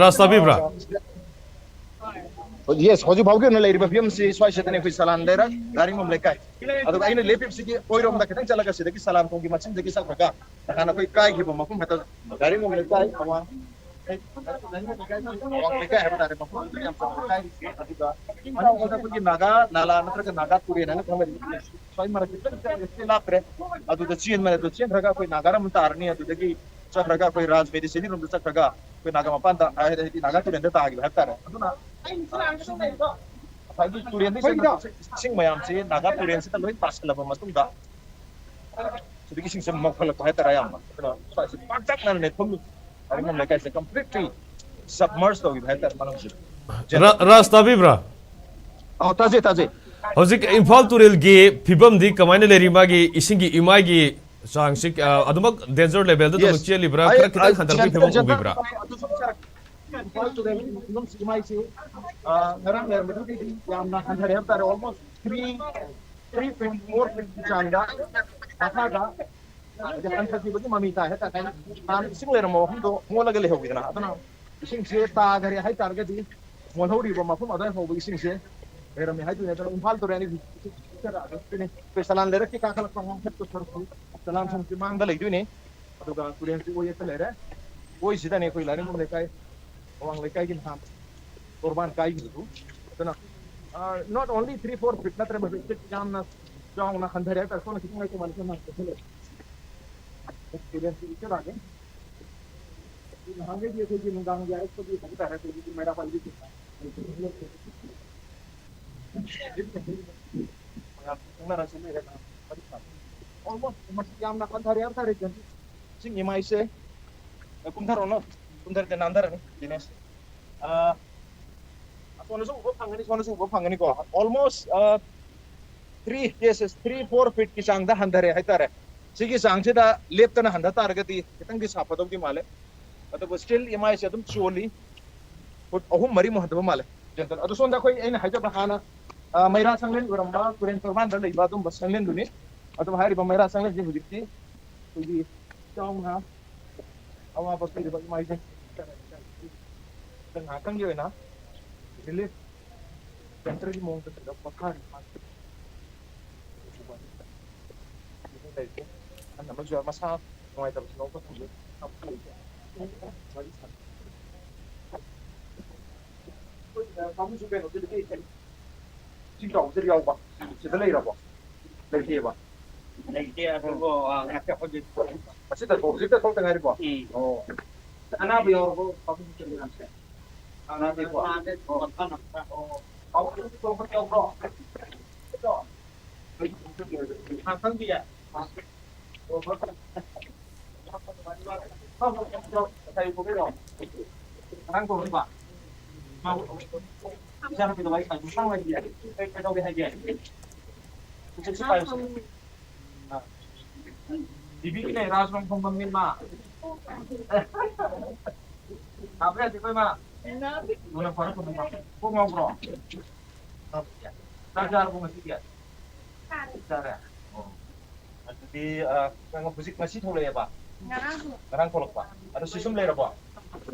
ꯔꯥꯖ, ꯇꯥꯕꯤꯕ꯭ꯔꯥ? Yes, ꯍꯧꯖꯤꯛ ꯐꯥꯎꯒꯤ ꯑꯣꯏꯅ ꯂꯩꯔꯤꯕ ꯐꯤꯕꯝꯁꯤ ꯁ꯭ꯋꯥꯏꯁꯤꯗꯅꯤ꯫ ꯑꯩꯈꯣꯏ ꯆꯂꯥꯟ ꯂꯩꯔꯛ, ꯒꯥꯔꯤꯉꯣꯝ ꯂꯩꯀꯥꯏ, ꯑꯗꯨꯒ ꯑꯩꯅ ꯂꯦꯞꯄꯤꯕꯁꯤꯒꯤ ꯑꯣꯏꯔꯣꯝꯗ ꯈꯤꯇꯪ ꯆꯠꯂꯒ ꯁꯤꯗꯒꯤ ꯆꯂꯥꯟ ꯊꯣꯡꯒꯤ ꯃꯆꯤꯟꯗꯒꯤ ꯆꯠꯈ꯭ꯔꯒ ꯅꯍꯥꯟ ꯑꯩꯈꯣꯏ ꯀꯥꯏꯈꯤꯕ ꯃꯐꯝ ꯍꯦꯛꯇ ꯒꯥꯔꯤꯉꯣꯝ ꯂꯩꯀꯥꯏ, ꯑꯋꯥꯡ ꯑꯋꯥꯡ ꯂꯩꯀꯥꯏ ꯍꯥꯏꯕ ꯇꯥꯔꯦ, ꯃꯐꯝ ꯑꯗꯨꯗ ꯌꯥꯝ ꯆꯥꯎꯅ ꯀꯥꯏꯔꯤꯁꯦ꯫ ꯑꯗꯨꯒ ꯃꯅꯤꯡꯗ ꯑꯩꯈꯣꯏꯒꯤ ꯅꯥꯒꯥ ꯅꯥꯂꯥ ꯅꯠꯇ꯭ꯔꯒ ꯅꯥꯒꯥ ꯇꯨꯔꯦꯜ ꯍꯥꯏꯅ ꯈꯪꯅꯔꯤꯕ ꯁ꯭ꯋꯥꯏ ꯃꯔꯛꯇ ꯈꯤꯇꯪ ꯆꯠꯂꯒ ꯂꯥꯞꯇ꯭ꯔꯦ꯫ ꯑꯗꯨꯗ ꯆꯦꯟꯕꯅꯦ꯫ ꯑꯗꯨ ꯆꯦꯟꯈ꯭ꯔꯒ ꯑꯩꯈꯣꯏ ꯅꯥꯒꯥꯔꯝ ꯑꯃ ꯇꯥꯔꯅꯤ꯫ ꯑꯗꯨꯗꯒꯤ ꯆꯠꯈ꯭ꯔꯒ ꯑꯩꯈꯣꯏ ꯔꯥꯖ ꯃꯦꯗꯤꯁꯤꯅꯤ ꯔꯣꯝꯗ ꯆꯠꯈ꯭ꯔꯒ ꯑꯩꯈꯣꯏ ꯅꯥꯒꯥ ꯃꯄꯥꯟꯗ, ꯍꯥꯏꯗꯤ ꯅꯥꯒꯥ ꯇꯨꯔꯦꯜꯗ ꯇꯥꯈꯤꯕ ꯍꯥꯏꯕ ꯇꯥꯔꯦ꯫ ꯑꯗꯨꯅ ꯉꯁꯥꯏꯒꯤ ꯇꯨꯔꯦꯜꯗꯒꯤ ꯆꯦꯟꯕ ꯏꯁꯤꯡ ꯃꯌꯥꯝꯁꯤ ꯅꯥꯒꯥ ꯇꯨꯔꯦꯜꯁꯤꯗ ꯂꯣꯏ ꯇꯥꯁꯜꯂꯕ ꯃꯇꯨꯡꯗ ꯁꯤꯗꯒꯤ ꯏꯁꯤꯡꯁꯦ ꯃꯧꯈꯠꯂꯛꯄ ꯍꯥꯏꯇꯥꯔꯦ꯫ ꯑꯌꯥꯝꯕ ꯑꯗꯨꯅ ꯁ꯭ꯋꯥꯏꯁꯤ ꯄꯥꯛꯇꯛꯅꯅꯅꯦ ꯊꯨꯝꯃꯤ꯫ ꯀꯔꯤꯒꯨꯝꯕ ꯂꯩꯀꯥꯏꯁꯦ completely ꯁꯕꯃꯔꯖ ꯇꯧꯈꯤꯕ ꯍꯥꯏꯇꯥꯔꯦ ꯃꯅꯨꯡꯁꯤꯗ꯫ ꯔꯥ- ꯔꯥꯖ, ꯇꯥꯕꯤꯕ꯭ꯔꯥ? ꯑꯧ, ꯇꯥꯖꯩ, ꯇꯥꯖꯩ꯫ ꯍꯧꯖꯤꯛ ꯏꯝꯐꯥꯜ ꯇꯨꯔꯦꯜꯒꯤ ꯐꯤꯕꯝꯗꯤ ꯀꯃꯥꯏꯅ ꯂꯩꯔꯤ? ꯃꯥꯒꯤ ꯏꯁꯤꯡꯒꯤ ꯏꯃꯥꯏꯒꯤ ꯆꯥꯡꯁꯤ, ꯑ, ꯑꯗꯨꯃꯛ ꯗꯦꯟꯖꯔ ꯂꯦꯚꯦꯜꯗ ꯑꯗꯨꯃꯛ Yes. ꯆꯦꯜꯂꯤꯕ꯭ꯔꯥ? ꯑꯩ, ꯈꯔ ꯈꯤꯇꯪ ꯑ, ꯍꯟꯊꯔꯛꯄꯒꯤ ꯖꯦꯟ-, ꯐꯤꯕꯝ ꯖꯦꯟꯇꯔ ꯎꯕꯤꯕ꯭ꯔꯥ? ꯑꯗꯨꯁꯨ ꯁꯥꯔꯛ-, ꯏꯝꯐꯥꯜ ꯇꯨꯔꯦꯜꯒꯤ ꯐꯤꯕꯝꯁꯤ ꯏꯃꯥꯏꯁꯤ, ꯑ, ꯉꯔꯥꯡ ꯂꯩꯔꯝꯕꯗꯨꯗꯒꯤꯗꯤ ꯌꯥꯝꯅ ꯍꯟꯊꯔꯦ ꯍꯥꯏꯕ ꯇꯥꯔꯦ꯫ Almost three, three feet, four feet ꯀꯤ ꯆꯥꯡꯗ ꯃꯈꯥꯗ ꯍꯟꯊꯈꯤꯕꯒꯤ ꯃꯃꯤ ꯇꯥꯏ ꯍꯥꯏꯇꯥꯔꯦ꯫ ꯍꯥꯟꯅ ꯏꯁꯤꯡ ꯂꯩꯔꯝꯕ ꯃꯐꯝꯗꯣ ꯃꯣꯠꯂꯒ ꯂꯩꯍꯧꯋꯤꯗꯅ, ꯑꯗꯨꯅ ꯏꯁꯤꯡꯁꯦ ꯇꯥꯈꯔꯦ ꯍꯥꯏꯇꯥꯔꯒꯗꯤ ꯃꯣꯠꯍꯧꯔꯤꯕ ꯃꯐꯝ ꯑꯗꯨꯋꯥꯏ ꯐꯥꯎꯕ ꯏꯁꯤꯡꯁꯦ ꯂꯩꯔꯝꯃꯦ ꯍꯥꯏꯗꯣꯏꯅꯦ꯫ ꯑꯗꯨꯅ ꯏꯝꯐꯥꯜ ꯇꯨꯔꯦꯜꯒꯤ ꯍꯧꯖꯤꯛ ꯆꯦꯜꯂꯛꯑꯒ ꯑꯩꯈꯣꯏ ꯆꯂꯥꯟ ꯂꯩꯔꯛꯀꯤ ꯀꯥꯈꯠꯂꯛꯄ ꯉꯥꯡꯈꯠꯄ ꯁꯔꯨꯛꯁꯨ ꯆꯂꯥꯟ ꯁꯔꯨꯛꯁꯤ ꯃꯥꯡꯗ ꯂꯩꯗꯣꯏꯅꯦ꯫ ꯑꯗꯨꯒ ꯇꯨꯔꯦꯜꯁꯤ ꯑꯣꯏ ꯌꯦꯠꯇ ꯂꯩꯔꯦ꯫ ꯑꯣꯏꯁꯤꯗꯅꯦ ꯑꯩꯈꯣꯏ ꯂꯥꯏꯔꯤꯛ ꯂꯩꯀꯥꯏ, ꯑꯋꯥꯡ ꯂꯩꯀꯥꯏꯒꯤ ꯅꯍꯥꯟ ꯇꯣꯔꯕꯥꯟ ꯀꯥꯏꯈꯤꯕꯗꯨ꯫ ꯑꯗꯨꯅ, uh, not only three, four feet ꯅꯠꯇ꯭ꯔꯦ, ꯃꯁꯤ ꯌꯥꯝꯅ ꯆꯥꯎꯅ ꯍꯟꯊꯔꯦ ꯍꯥꯏꯇꯥꯔꯦ꯫ ꯁꯣꯝꯅ ꯈꯤꯇꯪ ꯂꯩꯇꯦ, ꯃꯥꯅ ꯈꯤꯇꯪ ꯍꯟꯊꯔꯦ꯫ ꯇꯨꯔꯦꯜꯁꯤ ꯏꯆꯦ ꯂꯥꯛꯑꯦ꯫ ꯅꯍꯥꯟꯈꯩꯗꯤ ꯑꯩꯈꯣꯏꯒꯤ ꯅꯨꯡꯗꯥꯡ ꯌꯥꯔꯛꯄꯒꯤ ꯍꯥꯏꯇꯥꯔꯦ, ꯑꯩꯈꯣꯏꯒꯤ ꯃꯩꯔꯥ ꯄꯥꯏꯕꯤ ꯃꯌꯥꯝ ꯈꯪꯅꯔꯁꯤ ꯂꯩꯔꯦ꯫ Almost ꯃꯁꯤ ꯌꯥꯝꯅ ꯍꯟꯊꯔꯦ ꯍꯥꯏꯇꯥꯔꯦ, ꯏꯁꯤꯡ ꯏꯃꯥꯏꯁꯦ꯫ ꯀꯨꯝꯊꯔꯛꯑꯣꯅꯣ, ꯀꯨꯝꯊꯔꯛꯇꯦ, ꯅꯥꯟꯊꯔꯅꯤ, ꯗꯤꯅꯦꯁ꯫ ꯑꯥ, ꯑꯁꯣꯝꯗꯁꯨ ꯎꯕ ꯐꯪꯒꯅꯤ, ꯁꯣꯝꯗꯁꯨ ꯎꯕ ꯐꯪꯒꯅꯤꯀꯣ꯫ Almost, ꯑꯥ, three, yes, yes, three, four feet ꯀꯤ ꯆꯥꯡꯗ ꯍꯟꯊꯔꯦ ꯍꯥꯏꯇꯥꯔꯦ꯫ ꯁꯤꯒꯤ ꯆꯥꯡꯁꯤꯗ ꯂꯦꯞꯇꯅ ꯍꯟꯊ ꯇꯥꯔꯒꯗꯤ ꯈꯤꯇꯪꯗꯤ ꯁꯥꯐꯗꯧꯗꯤ ꯃꯥꯜꯂꯦ꯫ ꯑꯗꯨꯕꯨ still ꯏꯃꯥꯏꯁꯦ ꯑꯗꯨꯝ ꯆꯣꯜꯂꯤ꯫ ꯐꯨꯠ ꯑꯍꯨꯝ ꯃꯔꯤꯃꯨꯛ ꯍꯟꯊꯕ ꯃꯥꯜꯂꯦ꯫ ꯖꯦꯟꯇꯜ꯫ ꯑꯗꯣ ꯁꯣꯝꯗ ꯑꯩꯈꯣꯏ, ꯑꯩꯅ ꯍꯥꯏꯖꯕ ꯍꯥꯟꯅ, ꯑ, ꯃꯩꯔꯥ ꯆꯪꯂꯦꯟ ꯑꯣꯏꯔꯝꯕ ꯇꯨꯔꯦꯟ ꯇꯣꯔꯕꯥꯟꯗ ꯂꯩꯕ ꯑꯗꯨꯝꯕ ꯆꯪꯂꯦꯟꯗꯨꯅꯤ꯫ ꯑꯗꯨꯕꯨ ꯍꯥꯏꯔꯤꯕ ꯃꯩꯔꯥ ꯆꯪꯂꯦꯟꯁꯦ ꯍꯧꯖꯤꯛꯇꯤ ꯑꯩꯈꯣꯏꯒꯤ ꯆꯥꯎꯅ ꯑꯋꯥꯕ ꯄꯤꯔꯤꯕ ꯏꯃꯥ ꯏꯕꯦꯟ ꯉꯥꯏꯍꯥꯛꯇꯪꯒꯤ ꯑꯣꯏꯅ ꯔꯤꯂꯤꯐ ꯁꯦꯟꯇꯔꯒꯤ ꯃꯑꯣꯡꯗ ꯁꯤꯗ ꯄꯣꯊꯥꯔꯤ ꯃꯥꯜꯂꯤ꯫ ꯑꯍꯟ ꯑꯃꯁꯨ ꯌꯥꯎ-, ꯃꯁꯥ ꯅꯨꯡꯉꯥꯏꯇꯕꯁꯨ ꯌꯥꯎꯕ ꯈꯪꯗꯦ꯫ ꯄꯥꯕꯨꯡꯁꯨ ꯀꯩꯅꯣ, ꯁꯤꯗ ꯀꯩ ꯀꯩ ꯏꯁꯤꯡ ꯆꯥꯎꯕꯁꯤꯗ ꯌꯥꯎꯕ? ꯁꯤꯗ ꯂꯩꯔꯕꯣ? ꯂꯩꯇꯦꯕ? ꯂꯩꯇꯦ, ꯑꯗꯨꯕꯨ, ꯑ, ꯉꯥꯛꯇ ꯍꯧꯖꯤꯛ꯫ ꯃꯁꯤꯗ ꯊꯣꯛ-, ꯍꯧꯖꯤꯛꯇ ꯊꯣꯛꯇ ꯉꯥꯏꯔꯤꯕꯣ? ꯎꯝ꯫ ꯑꯣ꯫ ꯑꯅꯥꯕ ꯌꯥꯎꯔꯕꯣ, ꯄꯥꯕꯨꯡ ꯀꯩꯅꯣꯁꯦ? ꯑꯅꯥꯕ ꯌꯥꯎꯔꯕꯣ? ꯑꯣ꯫ ꯄꯥꯕꯨꯡ ꯊꯣꯛꯄ ꯌꯥꯎꯕ꯭ꯔꯣ? ꯉꯥꯛꯇꯪꯗꯤ ꯌꯥꯏ꯫ ꯉꯁꯥꯏ ꯄꯨꯡ ꯀꯌꯥ? ꯉꯔꯥꯡ ꯇꯧꯔꯛꯏꯕ? ꯃꯥ ꯏꯆꯥꯅꯨꯄꯤꯗꯣ ꯋꯥꯔꯤ ꯁꯥꯟꯅꯕ ꯁꯨꯡꯁꯥ ꯅꯨꯡꯉꯥꯏꯇꯦ꯫ ꯀꯩ, ꯀꯩꯗꯧꯒꯦ ꯍꯥꯏꯒꯦ? ꯎꯆꯦꯛꯁꯤ ꯄꯥꯏꯌꯨꯁꯦ꯫ ꯑꯥ꯫ ꯕꯤꯕꯤꯒꯤꯅꯦ ꯔꯥꯖ ꯔꯣꯡ ꯐꯝꯐꯝꯅꯤ ꯃꯥ꯫ ꯁꯥꯕ ꯌꯥꯗꯦꯀꯣ ꯏꯃꯥ? ꯊꯨꯅ ꯐꯔꯣ, ꯊꯨꯅ ꯐꯔꯣ꯫ ꯀꯣꯛ ꯉꯥꯎꯕ꯭ꯔꯣ? ꯆꯥꯛ ꯆꯥꯔꯕꯣ ꯉꯁꯤꯒꯤ? ꯆꯥꯔꯦ? ꯑꯣ꯫ ꯑꯗꯨꯗꯤ, ꯑ, ꯅꯪ ꯍꯧꯖꯤꯛ ꯉꯁꯤ ꯊꯣꯛꯂꯛꯑꯦꯕ? ꯉꯔꯥꯡ꯫ ꯉꯔꯥꯡ ꯊꯣꯛꯂꯛꯄ? ꯑꯗꯣ ꯁꯤ ꯁꯨꯝ ꯂꯩꯔꯕꯣ?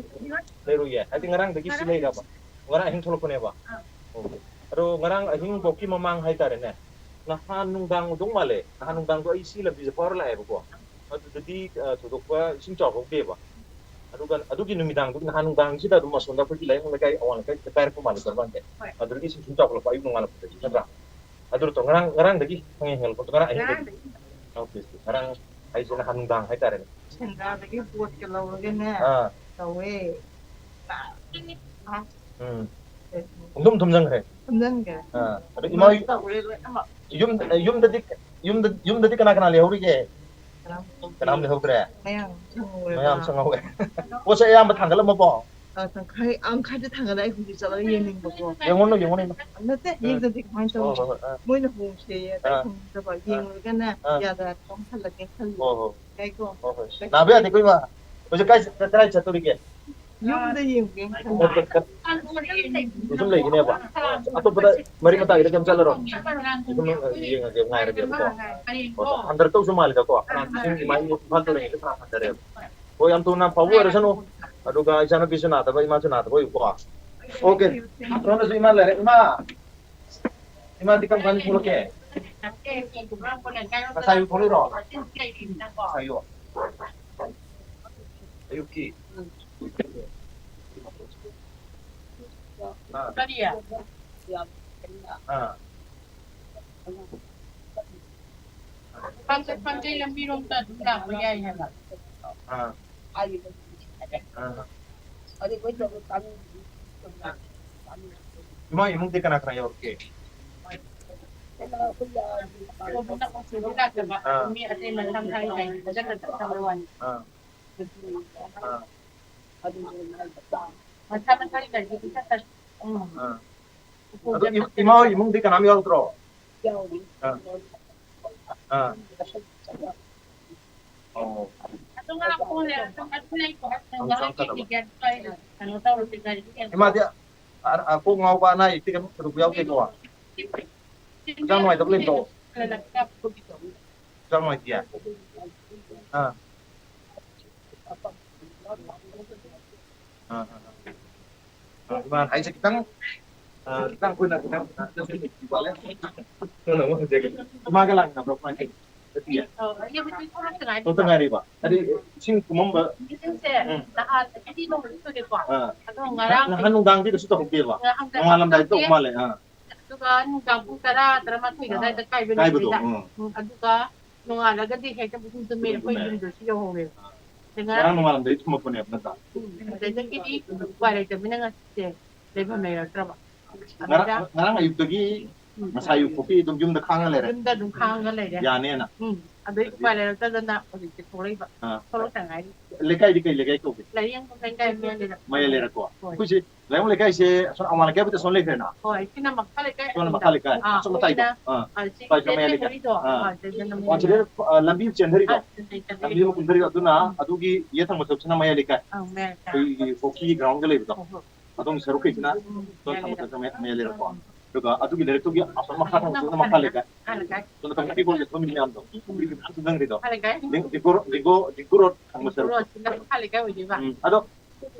ꯂꯩꯔꯨꯏꯌꯦ? ꯍꯥꯏꯗꯤ ꯉꯔꯥꯡꯗꯒꯤ ꯁꯤ ꯂꯩꯔꯕ? ꯉꯔꯥꯡ ꯑꯍꯤꯡ ꯊꯣꯛꯂꯛꯄꯅꯦꯕ? ꯑꯥ꯫ ꯑꯣ꯫ ꯑꯗꯣ ꯉꯔꯥꯡ ꯑꯍꯤꯡꯐꯧꯀꯤ ꯃꯃꯥꯡ ꯍꯥꯏꯇꯥꯔꯦꯅꯦ, ꯅꯍꯥꯟ ꯅꯨꯡꯗꯥꯡ ꯑꯣꯏꯗꯧ ꯃꯥꯜꯂꯦ꯫ ꯅꯍꯥꯟ ꯅꯨꯡꯗꯥꯡꯗꯣ ꯑꯩ ꯁꯤ ꯂꯝꯕꯤꯁꯦ ꯐꯥꯎꯔ ꯂꯥꯛꯑꯦꯕꯀꯣ꯫ ꯑꯗꯨꯗꯗꯤ, ꯑ, ꯊꯣꯏꯗꯣꯛꯄ ꯏꯁꯤꯡ ꯆꯥꯎꯍꯧꯗꯦꯕ꯫ ꯑꯗꯨꯒ ꯑꯗꯨꯒꯤ ꯅꯨꯃꯤꯗꯥꯡꯗꯨ, ꯅꯍꯥꯟ ꯅꯨꯡꯗꯥꯡꯁꯤꯗ ꯑꯗꯨꯝ ꯑꯁꯣꯝꯗ ꯑꯩꯈꯣꯏꯒꯤ ꯂꯥꯏꯌꯦꯡꯕ ꯂꯩꯀꯥꯏ ꯑꯋꯥꯡ ꯂꯩꯀꯥꯏꯗ ꯀꯥꯏꯔꯛꯄ ꯃꯥꯜꯂꯦ ꯆꯠꯄ ꯀꯥꯟꯗ꯫ ꯍꯣꯏ꯫ ꯑꯗꯨꯗꯒꯤ ꯏꯁꯤꯡ ꯁꯨꯝ ꯆꯥꯎꯈꯠꯂꯛꯄ ꯑꯌꯨꯛ ꯅꯣꯡꯉꯥꯜꯂꯛꯄꯗꯒꯤ, ꯅꯠꯇ꯭ꯔꯥ? ꯑꯗꯨ ꯅꯠꯇ꯭ꯔꯣ? ꯉꯔꯥꯡ, ꯉꯔꯥꯡꯗꯒꯤ ꯈꯪꯍꯦꯟ ꯍꯦꯟꯒꯠꯂꯛꯄꯗꯣ, ꯉꯔꯥꯡ ꯑꯍꯤꯡꯗꯒꯤ? ꯉꯔꯥꯡꯗꯒꯤ꯫ Okay, okay. ꯉꯔꯥꯡ ꯍꯥꯏꯁꯦ ꯅꯍꯥꯟ ꯅꯨꯡꯗꯥꯡ ꯍꯥꯏꯇꯥꯔꯦꯅꯦ꯫ ꯁꯦꯟꯗ꯭ꯔꯥꯗꯒꯤ ꯕꯣꯠꯀ ꯂꯧꯔꯒꯅꯦ, ꯑꯥ꯫ ꯇꯧꯋꯦ꯫ ꯎꯝ꯫ ꯄꯨꯡꯊꯨꯝ ꯊꯨꯝꯖꯤꯟꯈ꯭ꯔꯦ꯫ ꯊꯨꯝꯖꯤꯟꯈ꯭ꯔꯦ꯫ ꯑꯥ꯫ ꯑꯗꯣ ꯏꯃꯥ ꯍꯣꯏ ꯇꯧꯔꯦ ꯂꯣꯏꯅꯃꯛ꯫ ꯌꯨꯝ, ꯌꯨꯝꯗꯗꯤ, ꯌꯨꯝꯗ, ꯌꯨꯝꯗꯗꯤ ꯀꯅꯥ ꯀꯅꯥ ꯂꯩꯍꯧꯔꯤꯒꯦ? ꯀꯅꯥꯝ ꯂꯩꯍꯧꯗ꯭ꯔꯦ? ꯃꯌꯥꯝ ꯁꯪꯍꯧꯔꯦꯕ꯫ ꯃꯌꯥꯝ ꯁꯪꯍꯧꯋꯦ꯫ ꯄꯣꯠꯁꯦ ꯑꯌꯥꯝꯕ ꯊꯥꯡꯒꯠꯂꯝꯃꯕꯣ? ꯑ, ꯇꯪꯈꯥꯏ, ꯑ, ꯈꯔꯗꯤ ꯊꯥꯡꯒꯠꯂꯦ꯫ ꯑꯩ ꯍꯧꯖꯤꯛ ꯆꯠꯂꯒ ꯌꯦꯡꯅꯤꯡꯕꯀꯣ꯫ ꯌꯦꯡꯉꯨꯅꯨ, ꯌꯦꯡꯉꯨꯅꯨ, ꯏꯃꯥ꯫ ꯅꯠꯇꯦ, ꯎꯝ꯫ ꯌꯦꯡꯗꯗꯤ ꯀꯃꯥꯏꯅ ꯍꯣꯏ, ꯇꯧꯅꯤ? ꯍꯣꯏ, ꯍꯣꯏ, ꯑꯥ꯫ ꯃꯣꯏꯅ ꯍꯣꯡꯁꯦꯌꯦ, ꯑꯗ ꯑꯥ꯫ ꯑꯩ ꯍꯣꯡꯗꯕ꯫ ꯑꯥ꯫ ꯌꯦꯡꯉꯨꯔꯒꯅꯦ, ꯑꯥ꯫ ꯌꯥꯗ ꯌꯥꯗ ꯑꯃꯨꯛ ꯍꯜꯂꯒꯦ ꯈꯜꯂꯤ꯫ ꯍꯣꯏ, ꯍꯣꯏ꯫ ꯌꯥꯏꯀꯣ? ꯍꯣꯏ, ꯍꯣꯏ꯫ ꯌꯥꯏꯀꯣ? ꯅꯥꯕ ꯌꯥꯗꯦꯀꯣ, ꯏꯃꯥ꯫ ꯍꯧꯖꯤꯛ ꯀꯥꯏ, ꯀꯗꯥꯏ ꯆꯠꯇꯣꯔꯤꯒꯦ? ꯌꯨꯝꯗ ꯌꯦꯡꯒꯦ꯫ ꯁꯨꯝ ꯂꯩꯒꯤꯅꯦꯕ? ꯑꯇꯣꯞꯄꯗ ꯃꯔꯤ ꯃꯇꯥꯒꯤꯗ ꯀꯩꯝ ꯆꯠꯂꯔꯣꯏ? ꯁꯨꯝ ꯌꯦꯡꯉꯒꯦ, ꯉꯥꯏꯔꯒꯦꯕꯀꯣ꯫ ꯍꯣꯏ, ꯍꯣꯏ꯫ ꯍꯟꯊꯔꯛꯇꯧꯁꯨ ꯃꯥꯜꯂꯤꯗꯀꯣ? ꯏꯁꯤꯡꯒꯤ ꯃꯥꯏ ꯏꯝꯐꯥꯜ ꯇꯨꯔꯦꯟꯁꯦ ꯐꯅꯌꯥꯝ ꯍꯟꯊꯔꯦꯕ꯫ ꯍꯣꯏ, ꯌꯥꯝ ꯊꯨꯅ ꯐꯕ ꯑꯣꯏꯔꯁꯅꯨ꯫ ꯑꯗꯨꯒ ꯏꯆꯥꯅꯨꯄꯤꯁꯨ ꯅꯥꯗꯕ, ꯏꯃꯥꯁꯨ ꯅꯥꯗꯕ ꯑꯣꯏꯌꯨꯀꯣ꯫ ꯑꯣꯀꯦ꯫ ꯁꯣꯝꯗꯁꯨ ꯏꯃꯥ ꯂꯩꯔꯦ꯫ ꯏꯃꯥ! ꯏꯃꯥꯗꯤ ꯀꯔꯝ ꯀꯥꯟꯗ ꯊꯣꯛꯂꯛꯀꯦ? ꯉꯁꯥꯏ ꯑꯌꯨꯛ ꯊꯣꯛꯂꯛꯏꯔꯣ? ꯉꯁꯥꯏ ꯑꯌꯨꯛ? ꯑꯌꯨꯛꯀꯤ? ꯑꯥ꯫ ꯀꯔꯤ? ꯑꯥ꯫ ꯄꯥꯡꯒꯩ, ꯄꯥꯡꯒꯩ ꯂꯝꯕꯤꯔꯣꯝꯗ ꯑꯗꯨꯝ ꯂꯥꯛꯄ ꯌꯥꯏ ꯍꯥꯏꯕ꯫ ꯑꯥ꯫ ꯑꯥ꯫ ꯏꯃꯥ ꯏꯃꯨꯡꯗꯤ ꯀꯅꯥ ꯀꯅꯥ ꯌꯥꯎꯔꯛꯀꯦ? ꯑꯥ꯫ ꯃꯤ ꯑꯇꯩ ꯃꯊꯪ ꯃꯊꯪ ꯍꯥꯏ ꯍꯥꯏ ꯐꯖꯅ ꯆꯠꯈ꯭ꯔꯕ ꯋꯥꯅꯤ꯫ ꯑꯥ꯫ ꯑꯥ꯫ ꯑꯗꯨꯁꯨ ꯃꯁꯥ ꯃꯁꯥꯒꯤ ꯒꯥꯔꯤꯗ ꯄꯨꯡꯆꯠ ꯆꯠ-, ꯎꯝ꯫ ꯑꯥ꯫ ꯎꯄꯨ ꯑꯗꯣ ꯏ-, ꯆꯠꯄ ꯏꯃꯥ ꯍꯣꯏ ꯏꯃꯨꯡꯗꯤ ꯀꯅꯥꯝ ꯌꯥꯎꯗ꯭ꯔꯣ? ꯌꯥꯎꯔꯤ꯫ ꯑꯥ꯫ ꯑꯥ꯫ ꯑꯣ꯫ ꯑꯗꯨ ꯉꯥꯏꯈꯣ, ꯑꯗꯨ ꯉꯥꯏꯈꯣ, ꯑꯗꯨ ꯉꯥꯏꯈꯣ꯫ ꯀꯩꯅꯣ ꯇꯧꯔꯁꯤ, ꯒꯥꯔꯤ ꯀꯩꯅꯣ ꯏꯃꯥꯗꯤ ꯑ-, ꯑ-, ꯀꯣꯛ ꯉꯥꯎꯕ ꯑꯅꯥ ꯑꯌꯦꯛꯇꯤ ꯀꯩꯝ ꯊꯣꯏꯗꯣꯛꯄ ꯌꯥꯎꯗꯦꯀꯣ? ꯍꯛꯆꯥꯡ ꯅꯨꯡꯉꯥꯏꯇꯕ ꯂꯩꯇ꯭ꯔꯣ? ꯍꯛꯆꯥꯡ ꯅꯨꯡꯉꯥꯏꯇꯦ? ꯑꯥ꯫ ꯑꯥ, ꯑꯥ, ꯑꯥ꯫ ꯑꯥ, ꯏꯃꯥꯅ ꯍꯥꯏꯁꯦ ꯈꯤꯇꯪ, ꯑꯥ, ꯈꯤꯇꯪ ꯑꯩꯈꯣꯏꯅ ꯈꯤꯇꯪ, ꯑꯥ, ꯏꯃꯥꯒ ꯂꯥꯛꯅꯕ꯭ꯔꯣ ꯀꯃꯥꯏꯅ ꯇꯧꯒꯦ? ꯅꯠꯇꯤꯌꯦ? ꯑꯧ, ꯑꯩ ꯍꯧꯖꯤꯛ ꯊꯣꯛꯂꯛꯇ ꯉꯥꯏꯔꯤ꯫ ꯊꯣꯛꯂꯛꯇ ꯉꯥꯏꯔꯤꯕ? ꯑꯗꯤ ꯏꯁꯤꯡ ꯊꯨꯝꯃꯝꯕ? ꯏꯁꯤꯡꯁꯦ ꯎꯝ꯫ ꯅꯍꯥꯟ ꯑꯅꯤ ꯊꯣꯛꯑꯦꯀꯣ꯫ ꯑꯥ꯫ ꯑꯗꯣ ꯉꯔꯥꯡ ꯅꯍꯥꯟ ꯅꯨꯡꯗꯥꯡꯗꯤ ꯀꯩꯁꯨ ꯇꯧꯍꯧꯗꯦꯕ? ꯉꯔꯥꯡ ꯅꯨꯡꯗꯥꯡ ꯅꯣꯡꯉꯥꯜꯂꯝꯗꯥꯏꯗ ꯇꯧꯕ ꯇꯧꯗꯦ꯫ ꯃꯥꯜꯂꯦ꯫ ꯑꯥ꯫ ꯑꯗꯨꯒ ꯅꯨꯡꯗꯥꯡ ꯄꯨꯡ ꯇꯔꯥ, ꯇꯔꯥꯃꯥꯊꯣꯏ ꯑꯥ꯫ ꯑꯗꯨꯋꯥꯏꯗ ꯀꯥꯏꯕ ꯀꯥꯏꯕꯗꯣ, ꯅꯨꯃꯤꯠꯇ꯫ ꯎꯝ꯫ ꯎꯝ, ꯑꯗꯨꯒ ꯅꯣꯡꯉꯥꯜꯂꯒꯗꯤ ꯍꯦꯛꯇ ꯄꯨꯡ ꯇꯨꯝꯃꯦ, ꯑꯩꯈꯣꯏ ꯇꯨꯝꯃꯦ꯫ ꯌꯨꯝꯗꯁꯨ ꯌꯧꯍꯧꯔꯦꯕ꯫ ꯑꯥ꯫ ꯑꯗꯩ ꯉꯔꯥꯡ ꯉꯔꯥꯡ ꯅꯣꯡꯉꯥꯜꯂꯝꯗꯥꯏ ꯊꯨꯝꯃꯛꯄꯅꯦꯕ ꯅꯠꯇ꯭ꯔꯥ? ꯎꯝ, ꯑꯗꯩꯗꯒꯤꯗꯤ ꯎꯄꯥꯏ ꯂꯩꯇꯕꯅꯤꯅ ꯉꯁꯤꯁꯦ ꯂꯩꯐꯝ ꯂꯩꯔꯛꯇ꯭ꯔꯕ꯫ ꯉꯔꯥꯡ, ꯑꯗꯩꯗ ꯉꯔꯥꯡ ꯑꯌꯨꯛꯇꯒꯤ ꯎꯝ꯫ ꯉꯁꯥꯏ ꯑꯌꯨꯛ ꯐꯥꯎꯗꯤ ꯑꯗꯨꯝ ꯌꯨꯝꯗ ꯈꯥꯡꯉ ꯂꯩꯔꯦ? ꯌꯨꯝꯗ ꯑꯗꯨꯝ ꯈꯥꯡꯉꯒ ꯂꯩꯔꯦ꯫ ꯌꯥꯅꯦꯅ? ꯎꯝ, ꯑꯗꯩ ꯑꯗꯩ ꯎꯄꯥꯏ ꯂꯩꯔꯛꯇꯗꯅ ꯍꯧꯖꯤꯛꯇꯤ ꯊꯣꯛꯂꯛꯏꯕ꯫ ꯑꯥ꯫ ꯊꯣꯛꯂꯛꯇ ꯉꯥꯏꯔꯤ꯫ ꯂꯩꯀꯥꯏꯗꯤ ꯀꯩ ꯂꯩꯀꯥꯏ ꯀꯧꯒꯦ? ꯂꯥꯏꯔꯦꯝꯕꯝ ꯂꯩꯀꯥꯏ ꯃꯌꯥꯏ ꯂꯩꯔꯛ꯫ ꯃꯌꯥꯏ ꯂꯩꯔꯛꯀꯣ? ꯍꯣꯏ꯫ ꯑꯩꯈꯣꯏꯁꯦ ꯂꯥꯏꯌꯣꯡ ꯂꯩꯀꯥꯏꯁꯦ ꯑꯁꯣꯝ ꯑꯋꯥꯡ ꯂꯩꯀꯥꯏꯕꯨꯗꯤ ꯑꯁꯣꯝ ꯂꯩꯈ꯭ꯔꯦꯅ? ꯍꯣꯏ, ꯁꯤꯅ ꯃꯈꯥ ꯂꯩꯀꯥꯏ ꯁꯣꯝꯅ ꯑꯁꯣꯝꯗ꯫ ꯃꯈꯥ ꯂꯩꯀꯥꯏ, ꯑꯥ, ꯑꯁꯣꯝ ꯃꯇꯥꯏꯗꯣ? ꯑꯩꯈꯣꯏꯅ, ꯑꯥ, ꯑꯥ, ꯁꯤ ꯁ꯭ꯋꯥꯏ ꯁꯣꯝ ꯃꯌꯥꯏ ꯂꯩꯀꯥꯏ꯫ ꯃꯔꯤꯗꯣ, ꯑꯥ꯫ ꯑꯥ, ꯁꯤꯗꯩꯗꯅ ꯑꯣ, ꯃꯣꯏꯅ꯫ ꯁꯤꯗꯩꯗ, ꯑ, ꯂꯝꯕꯤ ꯑꯃ ꯆꯦꯟꯊꯔꯤꯗꯣ? ꯑꯥ, ꯁꯤꯗꯩ ꯆꯦꯟꯊꯔꯤ꯫ ꯂꯝꯕꯤ ꯑꯃ ꯀꯨꯝꯊꯔꯤꯗꯣ, ꯑꯗꯨꯅ ꯎꯝ꯫ ꯑꯗꯨꯒꯤ ꯌꯦꯠ ꯊꯪꯕ ꯁꯔꯨꯛꯁꯤꯅ ꯃꯌꯥꯏ ꯂꯩꯀꯥꯏ꯫ ꯑꯥ, ꯃꯌꯥꯏ ꯂꯩꯀꯥꯏ꯫ ꯑꯩꯈꯣꯏꯒꯤ ꯍꯣꯀꯤꯒꯤ ꯒ꯭ꯔꯥꯎꯟꯒ ꯂꯩꯕꯗꯣ? ꯍꯣꯏ, ꯍꯣꯏ꯫ ꯑꯗꯣꯝꯒꯤ ꯁꯔꯨꯛꯈꯩꯁꯤꯅ ꯎꯝ, ꯁꯣꯝ ꯃꯌꯥꯏ ꯊꯪꯕ ꯂꯩꯀꯥꯏ꯫ ꯁꯔꯨꯛꯁꯤꯅ ꯃꯌꯥꯏ, ꯃꯌꯥꯏ ꯂꯩꯔꯛꯀꯣ꯫ ꯎꯝ꯫ ꯑꯗꯨꯒ ꯑꯗꯨꯒꯤ ꯂꯩꯔꯛꯇꯨꯒꯤ ꯑꯁꯣꯝ ꯃꯈꯥ ꯊꯪꯕꯁꯤꯅ ꯃꯈꯥ ꯂꯩꯀꯥꯏ꯫ ꯃꯈꯥ ꯂꯩꯀꯥꯏ꯫ ꯁꯣꯝꯗ ꯀꯃ꯭ꯌꯨꯅꯤꯇꯤ ꯍꯣꯜ ꯌꯦꯡꯐꯝ ꯃꯌꯥꯝꯗꯣ, ꯎꯝ꯫ ꯄꯨꯈ꯭ꯔꯤꯒꯤ ꯃꯌꯥꯝ ꯆꯪꯐꯝꯒꯤꯗꯣ꯫ ꯃꯈꯥ ꯂꯩꯀꯥꯏ꯫ ꯂꯤꯡ-, ꯂꯤꯡꯒꯣ-, ꯂꯤꯡꯒꯣ-, ꯂꯤꯡꯒꯣ ꯔꯣꯗ ꯊꯪꯕ ꯁꯔꯨꯛ꯫ ꯂꯤꯡꯒꯣ ꯔꯣꯗꯁꯤꯅ ꯃꯈꯥ ꯂꯩꯀꯥꯏ ꯑꯣꯏꯗꯣꯏꯕ꯫ ꯎꯝ꯫ ꯑꯗꯣ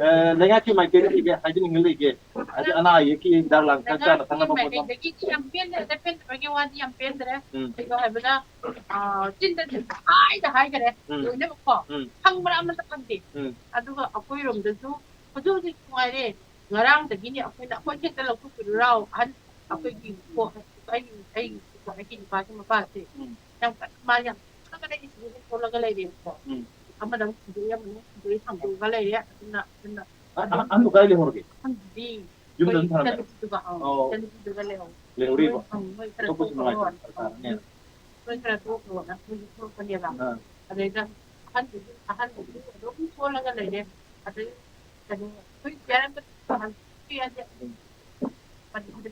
ꯑꯦ, ꯂꯩꯉꯥꯛꯀꯤ ꯃꯥꯏꯀꯩꯗꯒꯤ ꯀꯩ ꯍꯥꯏꯖꯅꯤꯡꯕ ꯂꯩꯒꯦ? ꯍꯥꯏꯗꯤ ꯑꯅꯥ ꯑꯌꯦꯛꯀꯤ ꯍꯤꯗꯥꯛ ꯂꯥꯡꯊꯛ ꯆꯥꯅ ꯊꯛꯅꯕ ꯄꯣꯠꯅꯣ? ꯃꯥꯏꯀꯩꯗꯒꯤ ꯌꯥꯝ ꯄꯦꯟꯗ꯭ꯔꯦ, ꯄꯦꯟꯗꯕꯒꯤ ꯋꯥꯗꯤ ꯌꯥꯝ ꯄꯦꯟꯗ꯭ꯔꯦ꯫ ꯎꯝ꯫ ꯀꯩꯅꯣ ꯍꯥꯏꯕꯗ, ꯑ, ꯆꯤꯟꯗꯗꯤ ꯍꯥꯏꯗ ꯍꯥꯏꯈꯔꯦ, ꯎꯝ꯫ ꯂꯣꯏꯅꯃꯛꯀꯣ꯫ ꯎꯝ꯫ ꯐꯪꯕ꯭ꯔꯥ ꯑꯃꯠꯇ ꯐꯪꯗꯦ꯫ ꯎꯝ꯫ ꯑꯗꯨꯒ ꯑꯩꯈꯣꯏꯔꯣꯝꯗꯁꯨ ꯍꯧꯖꯤꯛ ꯍꯧꯖꯤꯛ ꯅꯨꯡꯉꯥꯏꯔꯦ꯫ ꯉꯔꯥꯡꯗꯒꯤꯅꯦ ꯑꯩꯈꯣꯏꯅ ꯑꯩꯈꯣꯏ ꯍꯦꯛꯇ ꯂꯧꯊꯣꯛꯄꯤꯔꯨꯔꯥꯎ꯫ ꯑꯍꯟ ꯑꯩꯈꯣꯏꯒꯤ ꯀꯣ-, ꯑꯩꯒꯤ, ꯑꯩꯒꯤ, ꯑꯩꯒꯤ ꯅꯨꯄꯥꯁꯤ ꯃꯄꯥꯁꯦ ꯎꯝ꯫ ꯌꯥꯝ ꯀꯟꯅ ꯃꯥ ꯌꯥꯝ ꯀꯟꯅ ꯑꯩꯒꯤ ꯁꯤꯗ ꯍꯦꯛ ꯊꯣꯛꯂꯒ ꯂꯩꯔꯦꯕꯀꯣ꯫ ꯎꯝ꯫ ꯑꯃꯗ ꯑꯃꯨꯛ ꯊꯤꯟꯗꯣꯛꯏ, ꯑꯃꯗ ꯑꯃꯨꯛ ꯊꯤꯟꯗꯣꯛꯏ, ꯊꯥꯡꯗꯣꯛꯑꯒ ꯂꯩꯔꯦ꯫ ꯑꯗꯨꯅ, ꯑꯗꯨꯅ ꯑ-, ꯑ-, ꯑꯗꯨꯝ ꯑꯍꯟꯗꯣ ꯀꯥꯏ ꯂꯩꯍꯧꯔꯒꯦ? ꯑꯍꯟꯗꯨꯗꯤ ꯌꯨꯝꯗ ꯑꯗꯨꯝ ꯑꯩꯈꯣꯏ ꯊꯝꯃꯦ? ꯏꯆꯟꯅꯨꯄꯤꯗꯨꯒ, ꯑ, ꯑꯣ꯫ ꯏꯆꯟꯅꯨꯄꯤꯗꯨꯒ ꯂꯩꯍꯧꯔꯦ꯫ ꯂꯩꯍꯧꯔꯤꯕ? ꯃꯣꯏ, ꯑ, ꯃꯣꯏ ꯈꯔ ꯑꯇꯣꯞꯄꯁꯨ ꯇꯣꯛꯈ꯭ꯔꯣ꯫ ꯅꯨꯡꯉꯥꯏꯇꯕ ꯄ꯭ꯔꯀꯥꯔꯅꯦ꯫ ꯃꯣꯏ ꯈꯔ ꯇꯣꯛꯈ꯭ꯔꯣꯅ ꯃꯣꯏꯁꯨ ꯊꯣꯛꯂꯛꯄꯅꯦꯕ꯫ ꯑꯥ꯫ ꯑꯗꯩꯗ ꯑꯍꯟꯗꯨꯁꯨ, ꯑꯍꯟꯗꯨꯁꯨ ꯑꯗꯨꯝ ꯁꯣꯜꯂꯒ ꯂꯩꯔꯦ꯫ ꯑꯗꯩ ꯀꯩꯅꯣ, ꯑꯩꯈꯣꯏ ꯆꯤꯌꯔ ꯑꯃ ꯍꯥꯡꯗꯣꯛꯄ ꯌꯥꯗꯦ꯫ ꯃꯅꯤꯄꯨꯔꯗ꯫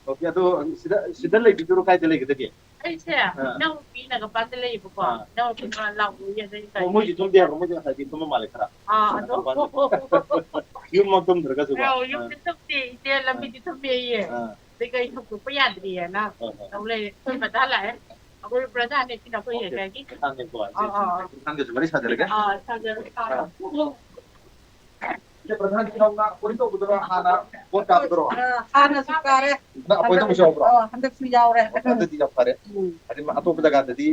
ꯑꯣꯀꯦ, ꯑꯗꯣ ꯁꯤꯗ, ꯁꯤꯗ ꯂꯩꯕꯤꯗꯨꯔꯣ, ꯀꯥꯏꯗ ꯂꯩꯒꯗꯒꯦ? ꯑꯩꯁꯦ ꯑꯥ꯫ ꯏꯅꯥꯎꯅꯨꯄꯤꯅꯒ ꯄꯥꯟꯗ ꯂꯩꯌꯦꯕꯀꯣ꯫ ꯑꯥ꯫ ꯏꯅꯥꯎꯅꯨꯄꯤꯅ ꯂꯥꯛꯑꯣꯌꯦ, ꯑꯗꯩ ꯑꯣ, ꯃꯣꯏꯗꯤ ꯇꯨꯝꯗꯦ ꯍꯥꯏꯕ꯭ꯔꯣ? ꯃꯣꯏꯗꯤ ꯉꯁꯥꯏꯗꯤ ꯇꯨꯝꯕ ꯃꯥꯜꯂꯦ ꯈꯔ꯫ ꯑꯥ, ꯑꯗꯣ ꯃꯄꯥꯟꯗ꯫ ꯌꯨꯝꯃꯛ ꯇꯨꯝꯗ꯭ꯔꯒꯁꯨꯀꯣ꯫ ꯑꯧ, ꯌꯨꯝꯗꯤ ꯑꯥ꯫ ꯇꯨꯝꯗꯦ, ꯏꯆꯦ ꯂꯝꯕꯤꯗꯤ ꯇꯨꯝꯃꯦꯌꯦ꯫ ꯑꯥ꯫ ꯑꯗꯩ ꯒꯥꯔꯤ ꯊꯧꯗꯣꯛꯄ ꯌꯥꯗ꯭ꯔꯤꯌꯦꯅ ꯍꯣꯏ, ꯍꯣꯏ꯫ ꯇꯧ ꯂꯩꯔꯦ꯫ ꯑꯩꯈꯣꯏ ꯕ꯭ꯔꯗꯔ ꯂꯥꯛꯑꯦ꯫ ꯑꯩꯈꯣꯏ ꯕ꯭ꯔꯗꯔꯅꯦ ꯁꯤꯅ ꯑꯩꯈꯣꯏ ꯑꯣꯀꯦ꯫ ꯂꯩꯀꯥꯏꯒꯤ꯫ ꯃꯊꯪꯗꯀꯣ, ꯑꯥ, ꯑꯥ, ꯑꯥ꯫ ꯃꯊꯪꯗꯁꯨ ꯋꯥꯔꯤ ꯁꯥꯖꯔꯒꯦ꯫ ꯑꯥ, ꯁꯥꯖꯔꯣ, ꯁꯥꯖꯔꯣ꯫ ꯑꯥ꯫ ꯏꯆꯦ ꯄ꯭ꯔꯙꯥꯟ ꯏꯅꯥꯎꯅ ꯑꯦꯄꯣꯏꯟ ꯇꯧꯕꯗꯨꯔꯣ, ꯍꯥꯟꯅ ꯚꯣꯠ ꯀꯥꯕꯗꯨꯔꯣ? ꯑ, ꯍꯥꯟꯅꯁꯨ ꯀꯥꯔꯦ꯫ ꯅꯪ ꯑꯦꯄꯣꯏꯟ ꯇꯧꯕꯁꯨ ꯌꯥꯎꯕ꯭ꯔꯣ? ꯑ, ꯍꯟꯗꯛꯁꯨ ꯌꯥꯎꯔꯦ꯫ ꯑꯣ, ꯑꯗꯨꯗꯤ ꯌꯥꯝ ꯐꯔꯦ꯫ ꯎꯝ꯫ ꯍꯥꯏꯗꯤ ꯑꯇꯣꯞꯄ ꯖꯒꯥꯗꯗꯤ,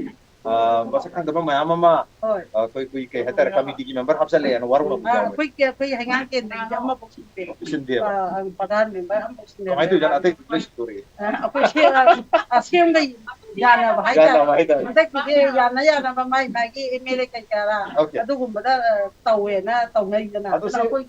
ꯑ, ꯃꯁꯛ ꯈꯪꯗꯕ ꯃꯌꯥꯝ ꯑꯃ, ꯍꯣꯏ꯫ ꯑ, ꯑꯩꯈꯣꯏ, ꯑꯩꯈꯣꯏ ꯀꯩ ꯍꯥꯏꯇꯥꯔꯦ, ꯀꯃꯤꯇꯤꯒꯤ ꯃꯦꯝꯕꯔ ꯍꯥꯞꯆꯜꯂꯛꯑꯦꯅ ꯋꯥꯔꯧꯅꯕꯁꯨ ꯑ, ꯌꯥꯎꯋꯦ꯫ ꯑꯩꯈꯣꯏ, ꯑꯩꯈꯣꯏ ꯍꯩꯉꯥꯡ ꯀꯦꯟꯗ꯭ꯔꯒꯤꯗꯤ ꯑꯃꯐꯥꯎ ꯁꯤꯟꯗꯦ꯫ ꯁꯤꯟꯗꯦꯕ? ꯑ, ꯑ, ꯄ꯭ꯔꯙꯥꯟ ꯃꯦꯝꯕꯔ ꯑꯃꯐꯥꯎ ꯁꯤꯟꯗꯦ꯫ ꯀꯃꯥꯏꯅ ꯇꯧꯔꯤꯖꯥꯠꯅꯣ? ꯑꯇꯩ ꯂꯣꯏ ꯁꯤꯟꯗꯣꯔꯛꯑꯦ꯫ ꯑ, ꯑꯩꯈꯣꯏ ꯁꯦ-, ꯑ, ꯑꯁꯦꯡꯕꯩ ꯌꯥꯅꯕ ꯍꯥꯏꯇꯥꯔꯦ꯫ ꯌꯥꯅꯕ ꯍꯥꯏꯇꯥꯔꯦ꯫ ꯍꯟꯗꯛꯀꯤꯗꯤ ꯌꯥꯅ ꯌꯥꯅꯕ ꯃꯥꯏ ꯃꯥꯒꯤ ꯑꯦꯝ ꯑꯦꯜ ꯑꯦ ꯀꯩꯀꯥꯔꯥ, ꯑꯣꯀꯦ꯫ ꯑꯗꯨꯒꯨꯝꯕꯗ, ꯑ, ꯇꯧꯋꯦꯅ ꯇꯧꯅꯩꯗꯅ꯫ ꯑꯗꯨ ꯑꯗꯨꯅ ꯁꯤ ꯑꯩꯈꯣꯏ,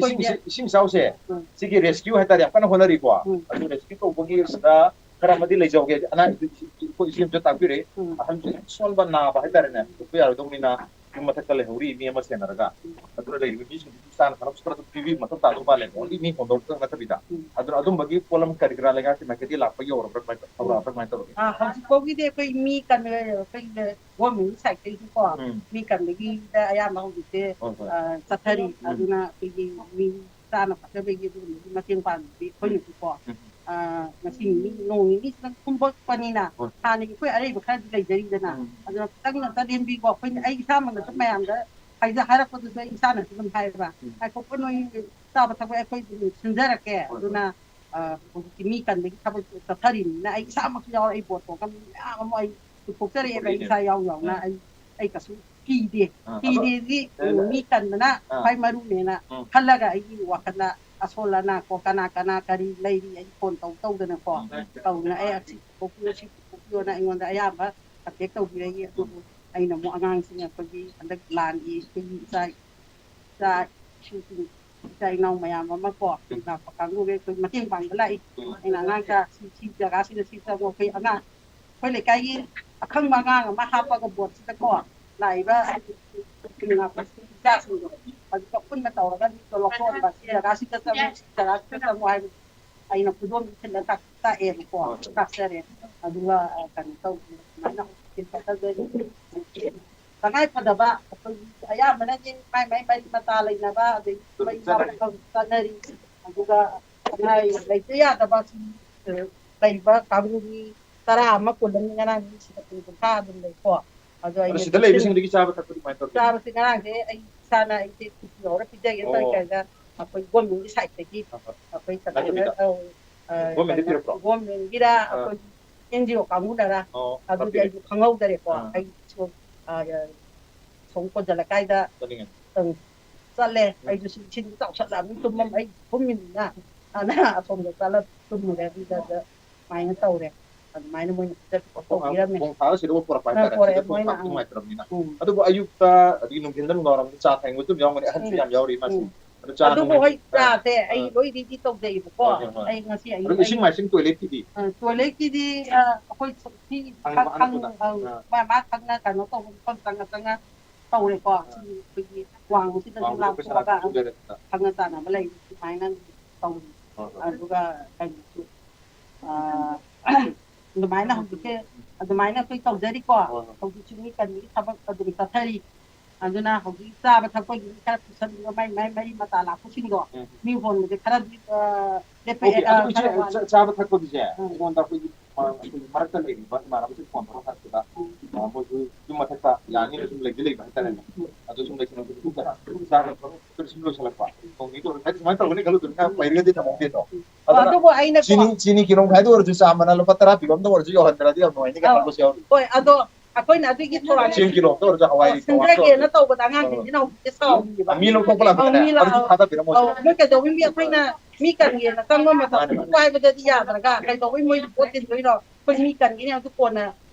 ꯏꯁꯤꯡ, ꯑꯩꯈꯣꯏꯁꯦ ꯏꯁꯤꯡ ꯏꯆꯥꯎꯁꯦ ꯎꯝ꯫ ꯁꯤꯒꯤ ꯔꯦꯁꯀ꯭ꯌꯨ ꯍꯥꯏꯇꯥꯔꯦ, ꯌꯥꯝ ꯀꯟꯅ ꯍꯣꯠꯅꯔꯤꯀꯣ꯫ ꯎꯝ꯫ ꯑꯗꯨ ꯔꯦꯁꯀ꯭ꯌꯨ ꯇꯧꯕꯒꯤ ꯁꯤꯗ ꯈꯔ ꯑꯃꯗꯤ ꯂꯩꯖꯍꯧꯒꯦ꯫ ꯑꯅꯥ ꯑꯌꯦꯛ ꯑꯩꯈꯣꯏ ꯏꯆꯦ ꯑꯃꯁꯨ ꯇꯥꯛꯄꯤꯔꯦ꯫ ꯎꯝ꯫ ꯑꯍꯟꯁꯦ ꯁꯣꯟꯕ ꯅꯥꯕ ꯍꯥꯏꯇꯥꯔꯦꯅꯦ, ꯄꯨꯊꯣꯛꯄ ꯌꯥꯔꯣꯏꯗꯧꯅꯤꯅ ꯌꯨꯝ ꯃꯊꯛꯇ ꯂꯩꯍꯧꯔꯤ ꯃꯤ ꯑꯃ ꯁꯦꯟꯅꯔꯒ꯫ ꯎꯝ꯫ ꯑꯗꯨꯅ ꯂꯩꯔꯤꯕ ꯃꯤꯁꯤꯡꯗꯨꯁꯨ ꯆꯥꯅ ꯊꯛꯅꯕꯁꯨ ꯈꯔ ꯑꯗꯨꯝ ꯄꯤꯕꯤꯕ ꯃꯊꯧ ꯇꯥꯗꯧ ꯃꯥꯜꯂꯦ꯫ ꯑꯣꯟꯂꯤ ꯃꯤ ꯍꯣꯟꯗꯣꯛꯄꯗ ꯅꯠꯇꯕꯤꯗ꯫ ꯎꯝ꯫ ꯑꯗꯨꯅ ꯑꯗꯨꯝꯕꯒꯤ ꯄꯣꯠꯂꯝ ꯀꯔꯤ ꯀꯔꯥ ꯂꯩꯉꯥꯛꯀꯤ ꯃꯥꯏꯀꯩꯗꯒꯤ ꯂꯥꯛꯄ ꯌꯧꯔꯕ꯭ꯔꯥ? ꯀꯃꯥꯏꯅ ꯇꯧ-, ꯇꯧꯔꯕ꯭ꯔꯥ? ꯀꯃꯥꯏꯅ ꯇꯧꯔꯒꯦ? ꯑꯥ, ꯍꯧꯖꯤꯛ ꯐꯥꯎꯒꯤꯗꯤ ꯑꯩꯈꯣꯏ ꯃꯤ ꯀꯟꯕ, ꯑꯩꯈꯣꯏꯒꯤ ꯒꯣꯔꯃꯦꯟꯒꯤ ꯁꯥꯏꯠꯇꯒꯤꯁꯨꯀꯣ, ꯎꯝ꯫ ꯃꯤ ꯀꯟꯕꯒꯤꯗ ꯑꯌꯥꯝꯕ ꯍꯧꯖꯤꯛꯁꯦ, ꯍꯣꯏ, ꯍꯣꯏ꯫ ꯑ, ꯆꯠꯊꯔꯤ꯫ ꯎꯝ꯫ ꯑꯗꯨꯅ ꯑꯩꯈꯣꯏꯒꯤ ꯃꯤ ꯆꯥꯅ ꯊꯛꯅꯕꯒꯤ ꯑꯗꯨꯒꯨꯝꯕꯒꯤ ꯃꯇꯦꯡ ꯄꯥꯡꯕꯗꯤ ꯑꯩꯈꯣꯏꯅꯁꯨꯀꯣ, ꯎꯝ꯫ ꯑ, ꯉꯁꯤ ꯅꯨꯃꯤꯠ, ꯅꯣꯡ ꯅꯤꯅꯤ ꯁꯤꯗꯪ ꯊꯨꯝꯕꯛꯄꯅꯤꯅ ꯍꯣꯏ꯫ ꯍꯥꯟꯅꯒꯤ ꯑꯩꯈꯣꯏ ꯑꯔꯩꯕ ꯈꯔꯗꯤ ꯂꯩꯖꯔꯤꯗꯅ, ꯎꯝ꯫ ꯑꯗꯨꯅ ꯈꯤꯇꯪ ꯑꯝꯇ ꯂꯦꯝꯕꯤꯀꯣ꯫ ꯑꯩꯈꯣꯏꯅ, ꯑꯩ ꯏꯁꯥꯃꯛꯅꯁꯨ ꯃꯌꯥꯝꯗ ꯍꯥꯏꯖ-, ꯍꯥꯏꯔꯛꯄꯗꯨꯁꯨ ꯑꯩ ꯏꯁꯥꯅꯁꯨ ꯑꯗꯨꯝ ꯍꯥꯏꯌꯦꯕ, ꯎꯝ꯫ "ꯉꯥꯏꯈꯣꯀꯣ, ꯅꯣꯏ ꯆꯥꯕ ꯊꯛꯄ ꯑꯩꯈꯣꯏ ꯑꯗꯨꯝ ꯁꯤꯟꯖꯔꯛꯀꯦ꯫ ꯍꯣꯏ, ꯍꯣꯏ꯫ ꯑꯗꯨꯅ, ꯑ, ꯍꯧꯖꯤꯛꯇꯤ ꯃꯤ ꯀꯟꯕꯒꯤ ꯊꯕꯛ ꯆꯠꯊꯔꯤꯕꯅꯤꯅ ꯑꯩ ꯏꯁꯥꯃꯛꯁꯨ ꯌꯥꯎꯔ ꯑꯩ ꯕꯣꯠ ꯊꯣꯛꯑꯒ ꯃꯤ ꯃꯌꯥꯝ ꯑꯃ ꯑꯩ ꯄꯨꯊꯣꯛꯆꯔꯛꯑꯦꯕ, ꯄꯨꯊꯣꯛꯏꯅꯦ꯫ ꯏꯁꯥ ꯌꯥꯎ ꯌꯥꯎꯅ ꯑꯥ꯫ ꯑꯩ, ꯑꯩ ꯀꯩꯁꯨ ꯀꯤꯗꯦ꯫ ꯑꯥ, ꯑꯗꯣ ꯀꯤꯗꯦꯗꯤ, ꯎꯝ, ꯃꯤ ꯀꯟꯕꯅ ꯑꯥ꯫ ꯈ꯭ꯋꯥꯏ ꯃꯔꯨꯅꯦꯅ ꯎꯝ꯫ ꯈꯜꯂꯒ ꯑꯩꯒꯤ ꯋꯥꯈꯜꯗ ꯑꯁꯣꯜ ꯑꯅꯥ ꯀꯣ, ꯀꯅꯥ ꯀꯅꯥ ꯀꯔꯤ ꯂꯩꯔꯤ ꯑꯩ ꯐꯣꯟ ꯇꯧ ꯇꯧꯗꯅꯀꯣ ꯎꯝ, ꯎꯝ꯫ ꯇꯧꯗꯅ ꯑꯩ ꯑꯁꯤ ꯄꯨꯊꯣꯛꯄꯤꯌꯣ, ꯁꯤ ꯄꯨꯊꯣꯛꯄꯤꯌꯣꯅ ꯑꯩꯉꯣꯟꯗ ꯑꯌꯥꯝꯕ ꯀꯟꯇꯦꯛ ꯇꯧꯕꯤꯔꯛꯏ꯫ ꯑꯗꯨꯕꯨ ꯎꯝ꯫ ꯑꯩꯅ ꯑꯃꯨꯛ ꯑꯉꯥꯡꯁꯤꯡ ꯑꯩꯈꯣꯏꯒꯤ ꯍꯟꯗꯛ ꯂꯥꯟꯒꯤ ꯑꯩꯈꯣꯏꯒꯤ ꯏꯆꯥ ꯏꯆꯥ ꯏꯁꯨꯁꯤꯡ, ꯏꯆꯥ ꯏꯅꯥꯎ ꯃꯌꯥꯝ ꯑꯃ ꯀꯣ, ꯎꯝ꯫ ꯂꯥꯛꯄ ꯀꯥꯡꯕꯨꯒꯤ ꯑꯩꯈꯣꯏ ꯃꯇꯦꯡ ꯄꯥꯡꯕ ꯂꯥꯛꯏ꯫ ꯎꯝ꯫ ꯑꯩꯅ ꯑꯉꯥꯡ ꯀꯌꯥ ꯁꯤ, ꯁꯤ ꯖꯒꯥꯁꯤꯗ ꯁꯤ ꯆꯪꯉꯣ, ꯑꯩꯈꯣꯏ ꯑꯉꯥꯡ, ꯑꯩꯈꯣꯏ ꯂꯩꯀꯥꯏꯒꯤ ꯑꯈꯪꯕ ꯑꯉꯥꯡ ꯑꯃ ꯍꯥꯞꯄꯒ ꯕꯣꯠꯁꯤꯗꯀꯣ, ꯂꯥꯛꯏꯕ ꯏꯆꯥꯁꯤꯡꯗꯣ ꯑꯗꯨꯒ ꯄꯨꯟꯅ ꯇꯧꯔꯒ ꯃꯤꯗꯣ ꯂꯧꯊꯣꯛꯍꯟꯕ, ꯁꯤ ꯖꯒꯥꯁꯤꯗ ꯆꯪꯉꯨ, ꯁꯤ ꯖꯒꯥꯁꯤꯗ ꯆꯪꯉꯨ ꯍꯥꯏꯕ ꯑꯩꯅ ꯈꯨꯗꯣꯝ ꯊꯤꯜꯂ ꯇꯥꯛ-, ꯇꯥꯛꯑꯦꯕꯀꯣ, ꯇꯥꯛꯆꯔꯦ꯫ ꯑꯗꯨꯒ, ꯑ, ꯀꯩꯅꯣ ꯇꯧꯗꯅ ꯑꯗꯨꯃꯥꯏꯅ ꯍꯧꯖꯤꯛ ꯆꯤꯡꯈꯠꯅꯗꯣꯏꯅꯤ꯫ ꯇꯉꯥꯏ ꯐꯗꯕ ꯑꯩꯈꯣꯏꯒꯤ ꯑꯌꯥꯝꯕꯅꯗꯤ ꯃꯥꯏ ꯃꯥꯏ ꯃꯔꯤ ꯃꯇꯥ ꯂꯩꯅꯕ, ꯑꯗꯩ ꯃꯩ ꯃꯔꯛ ꯆꯠꯅꯔꯤ꯫ ꯑꯗꯨꯒ ꯂꯩꯇ ꯌꯥꯗꯕ ꯁꯨꯝ, ꯑ, ꯂꯩꯕ ꯀꯥꯡꯕꯨꯒꯤ ꯇꯔꯥ ꯑꯃ, ꯀꯨꯟ ꯑꯃ ꯉꯔꯥꯡ ꯃꯤ ꯁꯤꯗ ꯀꯨꯟ ꯀꯨꯟꯊ꯭ꯔꯥ ꯑꯗꯨꯝ ꯂꯩꯀꯣ꯫ ꯑꯗꯣ ꯑꯗꯣ ꯑꯩꯅ ꯁꯤꯗ ꯂꯩꯕꯁꯤꯡꯗꯨꯒꯤ ꯆꯥꯕ ꯊꯛꯄꯗꯤ ꯀꯃꯥꯏꯅ ꯇꯧꯒꯦ? ꯆꯥꯕꯁꯤ ꯉꯔꯥꯡꯁꯦ ꯑꯩ ꯏꯁꯥꯅ ꯑꯩꯁꯦ ꯀꯨꯄꯤ ꯍꯧꯔ ꯄꯤꯖꯒꯦ ꯇꯧꯔꯤ ꯑꯣ꯫ ꯀꯥꯟꯗ ꯑꯩꯈꯣꯏ ꯒꯣꯔꯃꯦꯟꯒꯤ ꯁꯥꯏꯠꯇꯒꯤ ꯑꯍꯣꯏ꯫ ꯑꯩꯈꯣꯏ ꯅꯠꯇꯕꯤꯗ? ꯀꯩꯅꯣꯅ, ꯑ, ꯒꯣꯔꯃꯦꯟꯗ ꯀꯩꯅꯣ, ꯄꯤꯔꯛꯄ꯭ꯔꯣ? ꯒꯣꯔꯃꯦꯟꯒꯤꯔ ꯑꯥ꯫ ꯑꯩꯈꯣꯏ ꯑꯦꯟ ꯖꯤ ꯑꯣ ꯀꯥꯡꯕꯨꯅꯔ ꯑꯣ, ꯑꯗꯨꯗꯤ ꯇꯥꯛꯄꯤꯔꯦ꯫ ꯑꯩꯁꯨ ꯈꯪꯍꯧꯗꯔꯦꯀꯣ꯫ ꯑꯥ꯫ ꯑꯩꯁꯨ, ꯑ, ꯁꯣꯝ ꯀꯣꯟꯖꯜꯂꯀꯥꯏꯗ ꯆꯠꯅꯤꯡꯉꯦ꯫ ꯑꯪ, ꯆꯠꯂꯦ꯫ ꯎꯝ꯫ ꯑꯩꯁꯨ ꯁꯤ ꯏꯁꯤꯡꯗꯤ ꯆꯥꯎꯁꯜꯂꯛꯑꯕꯅꯤ, ꯇꯨꯝꯐꯝ ꯑꯩ ꯐꯨꯝꯃꯤꯅꯤꯅ꯫ ꯑꯗꯨꯅ ꯑꯁꯣꯝꯗ ꯆꯠꯂ ꯇꯨꯝꯃꯨꯔꯦ꯫ ꯑꯗꯨꯗ ꯑꯗꯨꯃꯥꯏꯅ ꯇꯧꯔꯦ꯫ ꯑꯗꯨꯃꯥꯏꯅ ꯃꯣꯏꯅ ꯄꯤꯖ ꯄꯤꯊꯛ ꯈꯣꯡ-, ꯇꯧꯕꯤꯔꯝꯃꯦ꯫ ꯈꯣꯡꯊꯥꯔ ꯁꯤꯗꯕꯨ ꯄꯨꯔꯛꯄ ꯑ, ꯍꯥꯏꯇꯥꯔꯦ꯫ ꯄꯨꯔꯛꯑꯦ ꯁꯤꯗ ꯊꯣꯡ ꯃꯣꯏꯅ, ꯊꯥꯛꯄ ꯑꯪ꯫ ꯅꯨꯡꯉꯥꯏꯇ꯭ꯔꯕꯅꯤꯅ꯫ ꯎꯝ꯫ ꯑꯗꯨꯕꯨ ꯑꯌꯨꯛꯇ, ꯑꯗꯒꯤ ꯅꯨꯡꯊꯤꯟꯗ, ꯅꯨꯡꯗꯥꯡꯋꯥꯏꯔꯝꯗ ꯆꯥ ꯊꯦꯡꯕ ꯑꯗꯨꯝ ꯌꯥꯎꯔꯝꯒꯅꯤ, ꯑꯍꯟꯁꯨ ꯎꯝ꯫ ꯌꯥꯝ ꯌꯥꯎꯔꯤ ꯃꯥꯁꯤ꯫ ꯎꯝ꯫ ꯑꯗꯨ ꯆꯥ ꯑꯗꯨꯕꯨ ꯅꯨꯡ ꯍꯣꯏ, ꯑ, ꯆꯥꯁꯦ ꯑꯩ ꯑ꯫ ꯂꯣꯏ ꯔꯦꯗꯤ ꯇꯧꯖꯩꯕꯀꯣ꯫ ꯍꯣꯏ, ꯍꯣꯏ, ꯍꯣꯏ꯫ ꯑꯩ ꯉꯁꯤ ꯑꯌꯨꯛ ꯑꯗꯨ ꯏꯁꯤꯡ ꯑꯩ ꯃꯥꯏꯁꯤꯡ ꯇꯣꯏꯂꯦꯠꯀꯤꯗꯤ? ꯑ, ꯇꯣꯏꯂꯦꯠꯀꯤꯗꯤ, ꯑ, ꯑꯩꯈꯣꯏ ꯁꯤ ꯈꯪꯅꯕ ꯈꯪ-, ꯑꯅꯛꯄꯗ? ꯑꯪ, ꯑ꯫ ꯃꯥ, ꯃꯥ ꯈꯪꯅ ꯀꯩꯅꯣ ꯇꯧꯕ ꯃꯐꯝ ꯆꯪꯉ ꯆꯪꯉ ꯇꯧꯔꯦꯀꯣ꯫ ꯑ꯫ ꯁꯤ ꯑꯩꯈꯣꯏꯒꯤ ꯋꯥꯡꯕꯁꯤꯗꯁꯨ ꯋꯥꯡꯕꯗ ꯄꯩꯁꯥ ꯂꯥꯞꯊꯣꯛꯑꯒ, ꯑ, ꯄꯨꯊꯣꯛꯆꯔꯦꯗꯅ꯫ ꯈꯪꯅ ꯆꯥꯟꯅꯕ ꯂꯩ, ꯁꯨꯃꯥꯏꯅ ꯇꯧꯔꯤ꯫ ꯍꯣꯏ, ꯍꯣꯏ꯫ ꯑꯗꯨꯒ ꯀꯩꯅꯣꯁꯨ, ꯑ, ꯑꯗꯨꯃꯥꯏꯅ ꯍꯧꯖꯤꯛꯁꯦ ꯑꯗꯨꯃꯥꯏꯅ ꯑꯩꯈꯣꯏ ꯇꯧꯖꯔꯤꯀꯣ꯫ ꯍꯣꯏ, ꯍꯣꯏ꯫ ꯍꯧꯖꯤꯛꯁꯨ ꯃꯤ ꯀꯟꯕꯒꯤ ꯊꯕꯛ ꯑꯗꯨꯝ ꯆꯠꯊꯔꯤ꯫ ꯑꯗꯨꯅ ꯍꯧꯖꯤꯛ ꯆꯥꯕ ꯊꯛꯄꯒꯤ ꯈꯔ ꯄꯨꯁꯟꯕꯤꯕ ꯃꯥꯏ, ꯃꯥꯏ ꯃꯔꯤ ꯃꯇꯥ ꯂꯥꯛꯄꯁꯤꯡꯗꯣ ꯎꯝ꯫ ꯃꯤ ꯍꯣꯟꯕꯁꯦ ꯈꯔꯗꯤ, ꯑ, ꯂꯦꯞꯄꯛꯑꯦ, ꯑꯣꯀꯦ, ꯑ, ꯑꯗꯨ ꯏꯆꯦ, ꯈꯔ ꯋꯥꯠꯂꯦ꯫ ꯆꯥ-, ꯆꯥꯕ ꯊꯛꯄꯒꯤꯁꯦ ꯎꯝ꯫ ꯑꯩꯉꯣꯟꯗ ꯑꯩꯈꯣꯏꯒꯤ, ꯑ, ꯑꯩꯈꯣꯏꯒꯤ ꯃꯔꯛꯇ ꯂꯩꯔꯤꯕ ꯏꯃꯥꯟꯅꯕꯁꯤꯡ ꯐꯣꯟ ꯇꯧꯔ ꯍꯥꯏꯔꯛꯄꯗ, ꯎꯝ꯫ ꯑ, ꯃꯣꯏꯁꯨ ꯌꯨꯝ ꯃꯊꯛꯇ ꯌꯥꯅꯤꯅ ꯁꯨꯝ ꯂꯩꯗꯤ ꯂꯩꯕ ꯍꯥꯏꯇꯥꯔꯦꯅꯦ꯫ ꯎꯝ꯫ ꯑꯗꯨ ꯁꯨꯝ ꯂꯩꯁꯤꯜꯂꯛꯄꯗ ꯆꯥꯕ ꯊꯛꯄ ꯁꯨꯝ ꯂꯣꯏꯁꯤꯜꯂꯛꯄ꯫ ꯅꯣꯡ ꯅꯤꯅꯤ ꯇꯧꯔ ꯍꯥꯏꯗꯤ ꯁꯨꯃꯥꯏꯅ ꯇꯧꯒꯅꯤ ꯈꯜꯂꯨꯗꯕꯅꯤꯅ ꯄꯩꯔꯒꯗꯤ ꯊꯝꯍꯧꯗꯦꯗꯣ꯫ ꯑꯣ, ꯑꯗꯨꯅ ꯑꯗꯨꯕꯨ ꯑꯩꯅꯀꯣ ꯆꯤꯅꯤ, ꯆꯤꯅꯤ ꯀꯤꯂꯣ ꯃꯈꯥꯏꯗ ꯑꯣꯏꯔꯁꯨ ꯆꯥ ꯃꯅꯥ ꯂꯨꯄꯥ ꯇꯔꯥ ꯄꯤꯕ ꯑꯝꯗ ꯑꯣꯏꯔꯁꯨ ꯌꯧꯍꯟꯗ꯭ꯔꯗꯤ ꯌꯥꯝ ꯅꯨꯡꯉꯥꯏꯅꯤ ꯀꯥꯏꯅ ꯑꯧ꯫ ꯈꯟꯕꯁꯨ ꯌꯥꯎꯔꯤ꯫ ꯍꯣꯏ, ꯑꯗꯣ ꯑꯩꯈꯣꯏꯅ ꯑꯗꯨꯒꯤ ꯊꯧꯔꯥꯡꯁꯦ ꯆꯦꯡ ꯀꯤꯂꯣ ꯑꯝꯇ ꯑꯣꯏꯔꯁꯨ ꯍꯋꯥꯏ ꯑꯣ, ꯊꯣꯡ ꯑꯝꯇ ꯁꯤꯟꯖꯒꯦꯅ ꯑꯣꯏꯔꯁꯨ꯫ ꯇꯧꯕꯗ ꯑꯉꯥꯡꯁꯤꯡꯁꯤꯅ ꯍꯧꯖꯤꯛꯇꯤ ꯁꯥꯎꯔꯤꯕ꯫ ꯑ, ꯃꯤ ꯂꯧꯊꯣꯛꯄ ꯂꯥꯛꯄꯗꯅꯦ, ꯑꯧ, ꯃꯤ ꯂꯥꯛ-, ꯑꯗꯨꯁꯨ ꯊꯥꯗꯕꯤꯔꯝꯃꯣ ꯑꯧ, ꯁꯤꯅꯦ꯫ ꯃꯣꯏ ꯀꯩꯗꯧꯕꯩ ꯃꯤ ꯑꯩꯈꯣꯏꯅ ꯃꯤ ꯀꯟꯒꯦꯅ ꯆꯪꯕ ꯃꯇꯝꯗ ꯃꯥꯅꯦ, ꯃꯥꯅꯦ꯫ ꯄꯥꯏꯕꯗꯗꯤ ꯌꯥꯗ꯭ꯔꯒ ꯀꯩꯗꯧꯕꯩ ꯃꯣꯏ ꯄꯣꯠ ꯊꯤꯟꯗꯣꯏꯅꯣ? ꯑꯩꯈꯣꯏ ꯃꯤ ꯀꯟꯒꯤꯅꯦ ꯑꯗꯨ ꯀꯣꯟꯅ,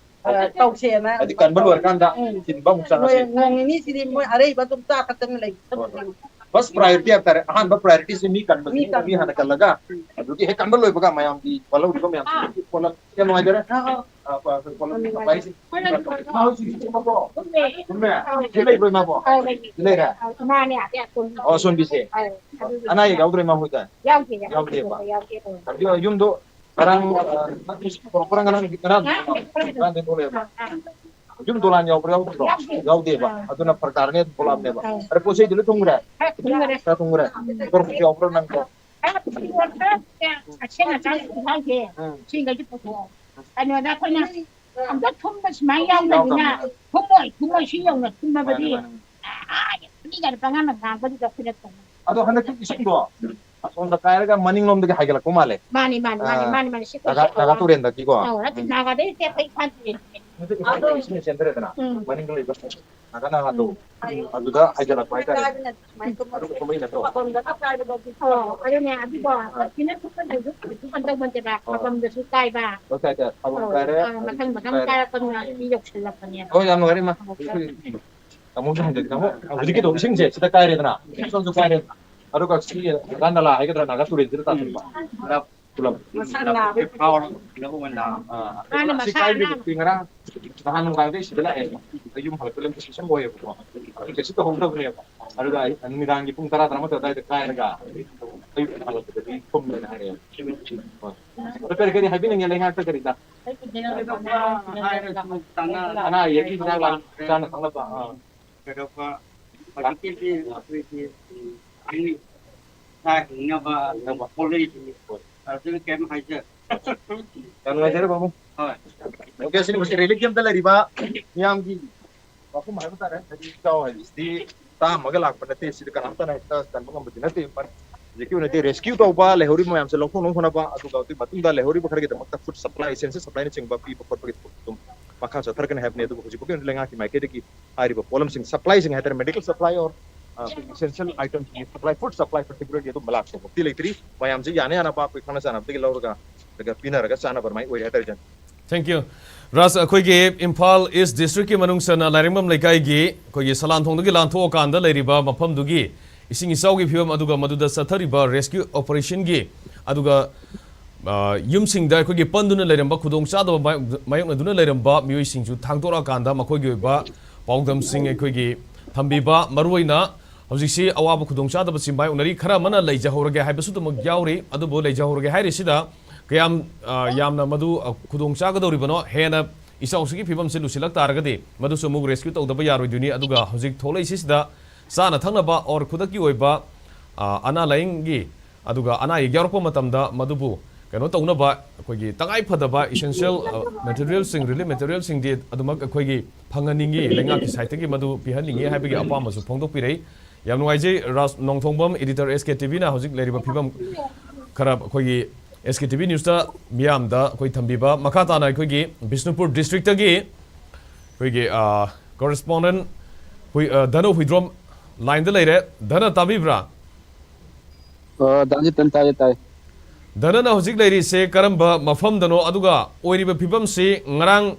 ꯑ, ꯇꯧꯁꯦꯅ꯫ ꯍꯥꯏꯗꯤ ꯀꯟꯕ ꯂꯣꯏꯔꯀꯥꯟꯗ ꯎꯝ꯫ ꯊꯤꯟꯕ ꯑꯃꯨꯛ ꯆꯪꯉꯁꯦ꯫ ꯅꯣꯏ ꯅꯣꯡ ꯅꯤꯅꯤ ꯁꯤꯗꯤ ꯃꯣꯏ ꯑꯔꯩꯕ ꯑꯗꯨꯝ ꯆꯥ ꯊꯛꯇꯅ ꯂꯩ꯫ ꯍꯣꯏ, ꯍꯣꯏ꯫ ꯐꯥꯔꯁ ꯄ꯭ꯔꯥꯏꯌꯣꯔꯤꯇꯤ ꯍꯥꯏꯕ ꯇꯥꯔꯦ, ꯑꯍꯥꯟꯕ ꯄ꯭ꯔꯥꯏꯌꯣꯔꯤꯇꯤꯁꯦ ꯃꯤ ꯀꯟꯕꯁꯦ, ꯃꯤ ꯀꯟꯕ꯫ ꯃꯤ ꯍꯥꯟꯅ ꯀꯜꯂꯒ, ꯑꯗꯨꯒꯤ ꯍꯦꯛ ꯀꯟꯕ ꯂꯣꯏꯕꯒ ꯃꯌꯥꯝꯒꯤ ꯋꯥꯠꯍꯧꯔꯤꯕ ꯃꯌꯥꯝꯁꯦ ꯄꯣꯠꯂꯝ ꯌꯥꯝ ꯅꯨꯡꯉꯥꯏꯖꯔꯦ꯫ ꯑꯥ, ꯑꯥ, ꯄꯣꯠꯂꯝ ꯌꯥꯝ ꯅꯨꯡꯉꯥꯏꯖꯔꯦ꯫ ꯁꯐꯥꯏꯁꯦ ꯍꯣꯏ, ꯍꯣꯏ, ꯍꯣꯏ꯫ ꯃꯥ ꯍꯧꯖꯤꯛ ꯊꯨꯝꯃꯕꯣ? ꯊꯨꯝꯃꯦ꯫ ꯊꯨꯝꯃꯦ? ꯑꯥ, ꯁꯤ ꯂꯩꯕ꯭ꯔꯣ ꯏꯃꯥꯕꯣ? ꯑꯥ, ꯂꯩꯌꯦ꯫ ꯁꯤ ꯂꯩꯔꯦ? ꯑꯥ, ꯏꯃꯥꯅꯦ, ꯑꯇꯩ ꯑꯇꯣꯝꯕꯤ꯫ ꯑꯣ, ꯑꯁꯣꯝꯒꯤꯁꯦ? ꯑꯥ, ꯑꯗꯨꯒꯤ ꯑꯅꯥ ꯑꯌꯦꯛ ꯌꯥꯎꯗ꯭ꯔꯣ ꯏꯃꯥ ꯍꯣꯏꯗ? ꯌꯥꯎꯗꯦ, ꯌꯥꯎꯗꯦ, ꯌꯥꯎꯗꯦꯕ? ꯌꯥꯎꯗꯦ, ꯌꯥꯎꯗꯦ꯫ ꯑꯗꯨ ꯌꯨꯝꯗꯣ ꯉꯔꯥꯡ, ꯑ, ꯅꯠꯇꯦ, ꯄꯨꯔꯛꯄ꯭ꯔꯥ ꯉꯔꯥꯡ, ꯉꯔꯥꯡ, ꯉꯔꯥꯡꯗꯩ ꯊꯣꯛꯂꯛꯑꯦꯕ꯫ ꯑꯥ, ꯑꯥ꯫ ꯌꯨꯝ ꯗꯣꯂꯥꯟ ꯌꯥꯎꯕ꯭ꯔꯥ ꯌꯥꯎꯗꯕ꯭ꯔꯣ? ꯌꯥꯎꯗꯦ꯫ ꯌꯥꯎꯗꯦꯕ꯫ ꯑꯥ꯫ ꯑꯗꯨꯅ ꯐꯔꯛ ꯇꯥꯔꯅꯤ ꯑꯗꯨꯝ ꯊꯣꯛꯂꯛꯑꯕꯅꯦꯕ꯫ ꯑꯥ꯫ ꯑꯗ ꯄꯣꯠ ꯆꯩꯗꯤ ꯂꯣꯏ ꯊꯨꯝꯈ꯭ꯔꯦ? ꯈꯔ ꯊꯨꯝꯈ꯭ꯔꯦ꯫ ꯈꯔ ꯊꯨꯝꯈ꯭ꯔꯦ? ꯎꯝ꯫ ꯇꯣꯔꯣꯞꯁꯨ ꯌꯥꯎꯕ꯭ꯔꯥ ꯅꯪꯗꯣ? ꯈꯔ ꯊꯨꯝꯈ꯭ꯔꯦ꯫ ꯑꯁꯦꯡ ꯑꯆꯥꯡ ꯊꯨꯝ ꯍꯥꯏꯁꯦ꯫ ꯎꯝ꯫ ꯁꯤꯈꯩꯗꯤ ꯄꯨꯊꯣꯛꯑꯣ꯫ ꯀꯩꯅꯣꯗ ꯑꯩꯈꯣꯏꯅ ꯑꯝꯇ ꯊꯨꯝꯕ ꯁꯨꯃꯥꯏꯅ ꯌꯥꯎꯗꯕꯅꯤꯅ ꯌꯥꯎꯗꯕꯅꯤ꯫ ꯊꯨꯝꯃꯣꯏ, ꯊꯨꯝꯃꯣꯏ ꯁꯤ ꯌꯧꯅ ꯊꯨꯝꯃꯕꯗꯤ꯫ ꯃꯥꯅꯤ, ꯃꯥꯅꯤ꯫ ꯑꯥ, ꯃꯤꯒ ꯄꯪꯉꯥꯡ ꯉꯥꯡꯕꯗꯨꯗ ꯑꯩꯈꯣꯏꯅ ꯇꯧꯕ꯫ ꯑꯗꯣ ꯍꯟꯗꯛꯇꯤ ꯏꯁꯤꯡꯗꯣ ꯑꯁꯣꯝꯗ ꯀꯥꯏꯔꯒ ꯃꯅꯤꯡꯂꯣꯝꯗꯒꯤ ꯍꯥꯏꯒꯠꯂꯛꯄ ꯃꯥꯜꯂꯦ꯫ ꯃꯥꯅꯤ, ꯃꯥꯅꯤ, ꯃꯥꯅꯤ, ꯑꯥ, ꯃꯥꯅꯤ, ꯃꯥꯅꯤ, ꯁꯤ ꯅꯥꯒꯥ, ꯀꯣꯏꯁꯤ ꯅꯥꯒꯥ ꯇꯨꯔꯦꯟꯗꯒꯤꯀꯣ꯫ ꯑꯧ, ꯅꯠꯇꯦ, ꯎꯝ꯫ ꯅꯥꯒꯥꯗꯩ ꯅꯠꯇꯦ, ꯑꯩꯈꯣꯏ ꯏꯝꯐꯥꯜ ꯇꯨꯔꯦꯟ꯫ ꯅꯠꯇꯦ, ꯏꯁꯤꯡ ꯆꯦꯟꯊꯔꯦꯗꯅ, ꯎꯝ꯫ ꯃꯅꯤꯡꯗ ꯂꯩꯕ ꯅꯥꯒꯥ ꯅꯥꯒꯥꯗꯣ꯫ ꯎꯝ꯫ ꯑꯗꯨꯗ ꯍꯥꯏꯒꯠꯂꯛꯄ ꯍꯥꯏꯇꯥꯔꯦ꯫ ꯑꯗꯨ ꯀꯨꯝꯍꯩ ꯅꯠꯇ꯭ꯔꯣ? ꯑꯧ, ꯑꯗꯨꯅꯦ, ꯑꯗꯨꯗꯣ ꯁꯤꯅ ꯊꯨꯞꯄꯗꯁꯨ ꯀꯩꯁꯨ ꯀꯩꯅꯣ ꯇꯧꯕ ꯅꯠꯇꯦꯕ, ꯑꯧ꯫ ꯊꯥꯕꯝꯗꯁꯨ ꯀꯥꯏꯕ꯫ ꯍꯣꯏ, ꯀꯥꯏ, ꯀꯥꯏ, ꯊꯥꯕꯝ ꯑꯧ, ꯀꯥꯏꯔꯦ꯫ ꯑꯥ, ꯃꯊꯪ, ꯃꯊꯪ ꯀꯥꯏꯔꯦ꯫ ꯀꯥꯏꯔꯛꯄꯗꯨꯅ ꯁꯤ ꯌꯧꯁꯤꯜꯂꯛꯄꯅꯦꯕ꯫ ꯍꯣꯏ, ꯌꯥꯝ ꯅꯨꯡꯉꯥꯏꯔꯦ, ꯏꯃꯥ꯫ ꯑꯃꯨꯛꯁꯨ ꯍꯟꯖꯤꯟ-, ꯑꯃꯨꯛ ꯍꯧꯖꯤꯛꯀꯤꯗꯣ ꯏꯁꯤꯡꯁꯦ ꯁꯤꯗ ꯀꯥꯏꯔꯦꯗꯅ, ꯁꯣꯝꯁꯨ ꯀꯥꯏꯔꯦꯗꯅ, ꯑꯗꯨꯒ ꯁꯤ ꯅꯥꯒꯥ ꯅꯂꯥ ꯍꯥꯏꯒꯗ꯭ꯔꯥ, ꯅꯥꯒꯥ ꯇꯨꯔꯦꯜꯁꯤꯗ ꯇꯥꯁꯤꯟꯕ꯫ ꯄꯨꯂꯞ꯫ ꯃꯁꯥ ꯅꯥꯕꯒꯤ ꯐꯥꯎꯔꯒ ꯀꯩꯅꯣ ꯑꯣꯏꯅ ꯂꯥꯛꯑꯕ꯫ ꯑꯥ, ꯃꯥꯅ ꯁꯤ ꯃꯁꯥ ꯀꯥꯏꯕꯗꯨꯗꯤ ꯑꯅꯥꯕ꯫ ꯉꯔꯥꯡ ꯅꯍꯥꯟ ꯅꯨꯡꯗꯥꯡꯗꯩ ꯁꯤꯗ ꯂꯥꯛꯑꯦꯕ꯫ ꯑꯩ ꯌꯨꯝ ꯍꯜꯂꯛꯄꯗ ꯀꯩꯁꯨ ꯑꯣꯏꯌꯦꯕꯀꯣ꯫ ꯑꯗꯨ ꯀꯩꯁꯨ ꯇꯧꯍꯧꯗꯕꯅꯦꯕ꯫ ꯑꯗꯨꯒ ꯑꯩ ꯅꯨꯃꯤꯗꯥꯡꯒꯤ ꯄꯨꯡ ꯇꯔꯥ, ꯇꯔꯥꯃꯥꯊꯣꯏ ꯑꯗꯨꯋꯥꯏꯗ ꯀꯥꯏꯔꯒ ꯑꯌꯨꯛ ꯍꯜꯂꯛꯄꯗꯗꯤ ꯊꯨꯝꯃꯦꯅ ꯍꯥꯏꯔꯛꯑꯦꯕ꯫ ꯍꯣꯏ꯫ ꯑꯗꯣ ꯀꯔꯤ, ꯀꯔꯤ ꯍꯥꯏꯕꯤꯅꯤꯡꯉꯦ ꯂꯩꯉꯥꯛꯇ ꯀꯔꯤꯗ? ꯍꯥꯏꯔꯁꯨ ꯇꯥꯟꯅ-, ꯑꯅꯥ ꯑꯌꯦꯛꯀꯤ ꯍꯤꯗꯥꯛ ꯂꯥꯡ ꯆꯥꯅ ꯊꯛꯅꯕ, ꯑꯥ꯫ ꯀꯩꯗꯧꯕ, ꯍꯧꯖꯤꯛꯀꯤꯗꯤ ꯑꯩꯈꯣꯏꯒꯤ, ꯎꯝ, ꯁꯥ ꯍꯤꯡꯅꯕ ꯄꯣꯠꯂꯩꯁꯤꯡ, ꯑꯗꯨꯅ ꯀꯩꯝ ꯍꯥꯏꯖ-, ꯌꯥꯝ ꯅꯨꯡꯉꯥꯏꯖꯔꯦ, ꯄꯥꯕꯨꯡ꯫ ꯍꯣꯏ꯫ ꯑꯣꯀꯦ, ꯁꯤꯅꯤ ꯍꯧꯖꯤꯛ ꯔꯤꯂꯤꯐ ꯀꯦꯝꯞꯇ ꯂꯩꯔꯤꯕ ꯃꯤꯌꯥꯝꯒꯤ ꯋꯥꯐꯝ ꯍꯥꯏꯕ ꯇꯥꯔꯦ꯫ ꯍꯥꯏꯗꯤ ꯏꯆꯥꯎ ꯍꯥꯏꯕꯁꯤꯗꯤ ꯇꯥꯝꯃꯒ ꯂꯥꯛꯄ ꯅꯠꯇꯦ, ꯁꯤꯗ ꯀꯅꯥꯝꯇꯅ ꯍꯦꯛꯇ ꯀꯟꯕ ꯉꯝꯕꯗꯤ ꯅꯠꯇꯦ꯫ But ꯍꯧꯖꯤꯛꯀꯤ ꯑꯣꯏꯅꯗꯤ ꯔꯦꯁꯀ꯭ꯌꯨ ꯇꯧꯕ, ꯂꯩꯍꯧꯔꯤꯕ ꯃꯌꯥꯝꯁꯦ ꯂꯧꯊꯣꯛꯅꯕ ꯍꯣꯠꯅꯕ, ꯑꯗꯨꯒ ꯑꯗꯨꯒꯤ ꯃꯇꯨꯡꯗ ꯂꯩꯍꯧꯔꯤꯕ ꯈꯔꯒꯤꯗꯃꯛꯇ ꯐꯨꯗ ꯁꯄ꯭ꯂꯥꯏ, ꯏꯁꯦꯟꯁꯤꯌꯦꯜ ꯁꯄ꯭ꯂꯥꯏꯅꯆꯤꯡꯕ ꯄꯤꯕ ꯈꯣꯠꯄꯒꯤ ꯊꯕꯛ ꯑꯗꯨꯝ ꯃꯈꯥ ꯆꯠꯊꯔꯛꯀꯅꯤ ꯍꯥꯏꯕꯅꯤ꯫ ꯑꯗꯨꯕꯨ ꯍꯧꯖꯤꯛ ꯐꯥꯎꯒꯤ ꯑꯣꯏꯅ ꯂꯩꯉꯥꯛꯀꯤ ꯃꯥꯏꯀꯩꯗꯒꯤ ꯍꯥꯏꯔꯤꯕ ꯄꯣꯠꯂꯝꯁꯤꯡ, ꯁꯄ꯭ꯂꯥꯏꯁꯤꯡ ꯍꯥꯏꯇꯥꯔꯦ, ꯃꯦꯗꯤꯀꯦꯜ ꯁꯄ꯭ꯂꯥꯏ ꯑꯣꯔ, ꯑ, ꯑꯩꯈꯣꯏꯒꯤ ꯏꯁꯦꯟꯁꯤꯌꯦꯜ ꯑꯥꯏꯇꯦꯝꯁꯤꯡꯒꯤ ꯁꯄ꯭ꯂꯥꯏ, ꯐꯨꯗ ꯁꯄ꯭ꯂꯥꯏ ꯄꯔꯇꯤꯀꯨꯂꯔꯂꯤ ꯑꯗꯨꯝꯕ ꯂꯥꯛꯄ ꯐꯥꯎꯗꯤ ꯂꯩꯇ꯭ꯔꯤ꯫ ꯃꯌꯥꯝꯁꯦ ꯌꯥꯅ ꯌꯥꯅꯕ ꯑꯩꯈꯣꯏ ꯈꯪꯅ ꯆꯥꯟꯅꯕꯗꯒꯤ ꯂꯧꯔꯒ ꯑꯗꯨꯒ ꯄꯤꯅꯔꯒ ꯆꯥꯅꯕ ꯑꯗꯨꯃꯥꯏꯅ ꯑꯣꯏꯔꯦ ꯍꯥꯏꯇꯥꯔꯦ, ꯏꯆꯟ꯫ Thank you꯫ ꯔꯥꯖ, ꯑꯩꯈꯣꯏꯒꯤ ꯏꯝꯐꯥꯜ ꯏꯁ ꯗꯤꯁꯇ꯭ꯔꯤꯛꯀꯤ ꯃꯅꯨꯡ ꯆꯟꯅ ꯂꯥꯏꯔꯦꯝꯕꯝ ꯂꯩꯀꯥꯏꯒꯤ ꯑꯩꯈꯣꯏꯒꯤ ꯁꯂꯥꯟꯊꯣꯡꯗꯒꯤ ꯂꯥꯟꯊꯣꯛꯑꯀꯥꯟꯗ ꯂꯩꯔꯤꯕ ꯃꯐꯝꯗꯨꯒꯤ ꯏꯁꯤꯡ ꯏꯆꯥꯎꯒꯤ ꯐꯤꯕꯝ ꯑꯗꯨꯒ ꯃꯗꯨꯗ ꯆꯠꯊꯔꯤꯕ rescue operationꯒꯤ ꯑꯗꯨꯒ, ꯑ, ꯌꯨꯝꯁꯤꯡꯗ ꯑꯩꯈꯣꯏꯒꯤ ꯄꯟꯗꯨꯅ ꯂꯩꯔꯝꯕ, ꯈꯨꯗꯣꯡꯆꯥꯗꯕ ꯃꯥꯌꯣꯛ-, ꯃꯥꯌꯣꯛꯅꯗꯨꯅ ꯂꯩꯔꯝꯕ ꯃꯤꯑꯣꯏꯁꯤꯡꯁꯨ ꯊꯥꯡꯗꯣꯔꯛꯑꯀꯥꯟꯗ ꯃꯈꯣꯏꯒꯤ ꯑꯣꯏꯕ ꯄꯥꯎꯗꯝꯁꯤꯡ ꯑꯩꯈꯣꯏꯒꯤ ꯊꯝꯕꯤꯕ, ꯃꯔꯨꯑꯣꯏꯅ ꯍꯧꯖꯤꯛꯁꯤ ꯑꯋꯥꯕ ꯈꯨꯗꯣꯡꯆꯥꯗꯕꯁꯤ ꯃꯥꯌꯣꯛꯅꯔꯤ꯫ ꯈꯔ ꯑꯃꯅ ꯂꯩꯖꯍꯧꯔꯒꯦ ꯍꯥꯏꯕꯁꯨ ꯑꯗꯨꯃꯛ ꯌꯥꯎꯔꯤ꯫ ꯑꯗꯨꯕꯨ ꯂꯩꯖꯍꯧꯔꯒꯦ ꯍꯥꯏꯔꯤꯁꯤꯗ ꯀꯌꯥꯝ, ꯑ, ꯌꯥꯝꯅ ꯃꯗꯨ, ꯑ, ꯈꯨꯗꯣꯡ ꯆꯥꯒꯗꯧꯔꯤꯕꯅꯣ? ꯍꯦꯟꯅ ꯏꯆꯥꯎꯁꯤꯒꯤ ꯐꯤꯕꯝꯁꯤ ꯂꯨꯁꯤꯜꯂꯛ ꯇꯥꯔꯒꯗꯤ ꯃꯗꯨꯁꯨ ꯑꯃꯨꯛ rescue ꯇꯧꯗꯕ ꯌꯥꯔꯣꯏꯗꯣꯏꯅꯤ꯫ ꯑꯗꯨꯒ ꯍꯧꯖꯤꯛ ꯊꯣꯛꯂꯛꯏꯁꯤꯁꯤꯗ ꯆꯥꯅ ꯊꯛꯅꯕ or ꯈꯨꯗꯛꯀꯤ ꯑꯣꯏꯕ, ꯑ, ꯑꯅꯥ ꯂꯥꯌꯦꯡꯒꯤ, ꯑꯗꯨꯒ ꯑꯅꯥ ꯑꯌꯦꯛ ꯌꯥꯎꯔꯛꯄ ꯃꯇꯝꯗ ꯃꯗꯨꯕꯨ ꯀꯩꯅꯣ ꯇꯧꯅꯕ ꯑꯩꯈꯣꯏꯒꯤ ꯇꯉꯥꯏ ꯐꯗꯕ essential, ꯑ, materialꯁꯤꯡ, relief materialꯁꯤꯡꯗꯤ ꯑꯗꯨꯃꯛ ꯑꯩꯈꯣꯏꯒꯤ ꯐꯪꯍꯟꯅꯤꯡꯉꯤ, ꯂꯩꯉꯥꯛꯀꯤ sideꯇꯒꯤ ꯃꯗꯨ ꯄꯤꯍꯟꯅꯤꯡꯉꯤ ꯍꯥꯏꯕꯒꯤ ꯑꯄꯥꯝꯕꯁꯨ ꯐꯣꯡꯗꯣꯛꯄꯤꯔꯛꯏ꯫ ꯌꯥꯝ ꯅꯨꯡꯉꯥꯏꯖꯩ ꯔꯥꯖ ꯅꯣꯡꯊꯣꯡꯕꯝ, editor S K T Vꯅ ꯍꯧꯖꯤꯛ ꯂꯩꯔꯤꯕ ꯐꯤꯕꯝ ꯈꯔ ꯑꯩꯈꯣꯏꯒꯤ S K T V Newsꯇ ꯃꯤꯌꯥꯝꯗ ꯑꯩꯈꯣꯏ ꯊꯝꯕꯤꯕ꯫ ꯃꯈꯥ ꯇꯥꯅ ꯑꯩꯈꯣꯏꯒꯤ ꯕꯤꯁꯅꯨꯄꯨꯔ districtꯇꯒꯤ ꯑꯩꯈꯣꯏꯒꯤ, ꯑ, correspondent ꯍꯨꯏ-, ꯑ, ꯙꯅꯨ ꯍꯨꯏꯗ꯭ꯔꯣꯝ lineꯗ ꯂꯩꯔꯦ꯫ ꯙꯅ, ꯇꯥꯕꯤꯕ꯭ꯔꯥ? ꯑ, ꯗꯥ ꯖꯤꯇꯟ, ꯇꯥꯏꯌꯦ, ꯇꯥꯏꯌꯦ꯫ ꯙꯅꯅ ꯍꯧꯖꯤꯛ ꯂꯩꯔꯤꯁꯦ ꯀꯔꯝꯕ ꯃꯐꯝꯗꯅꯣ, ꯑꯗꯨꯒ ꯑꯣꯏꯔꯤꯕ ꯐꯤꯕꯝꯁꯤ ꯉꯔꯥꯡ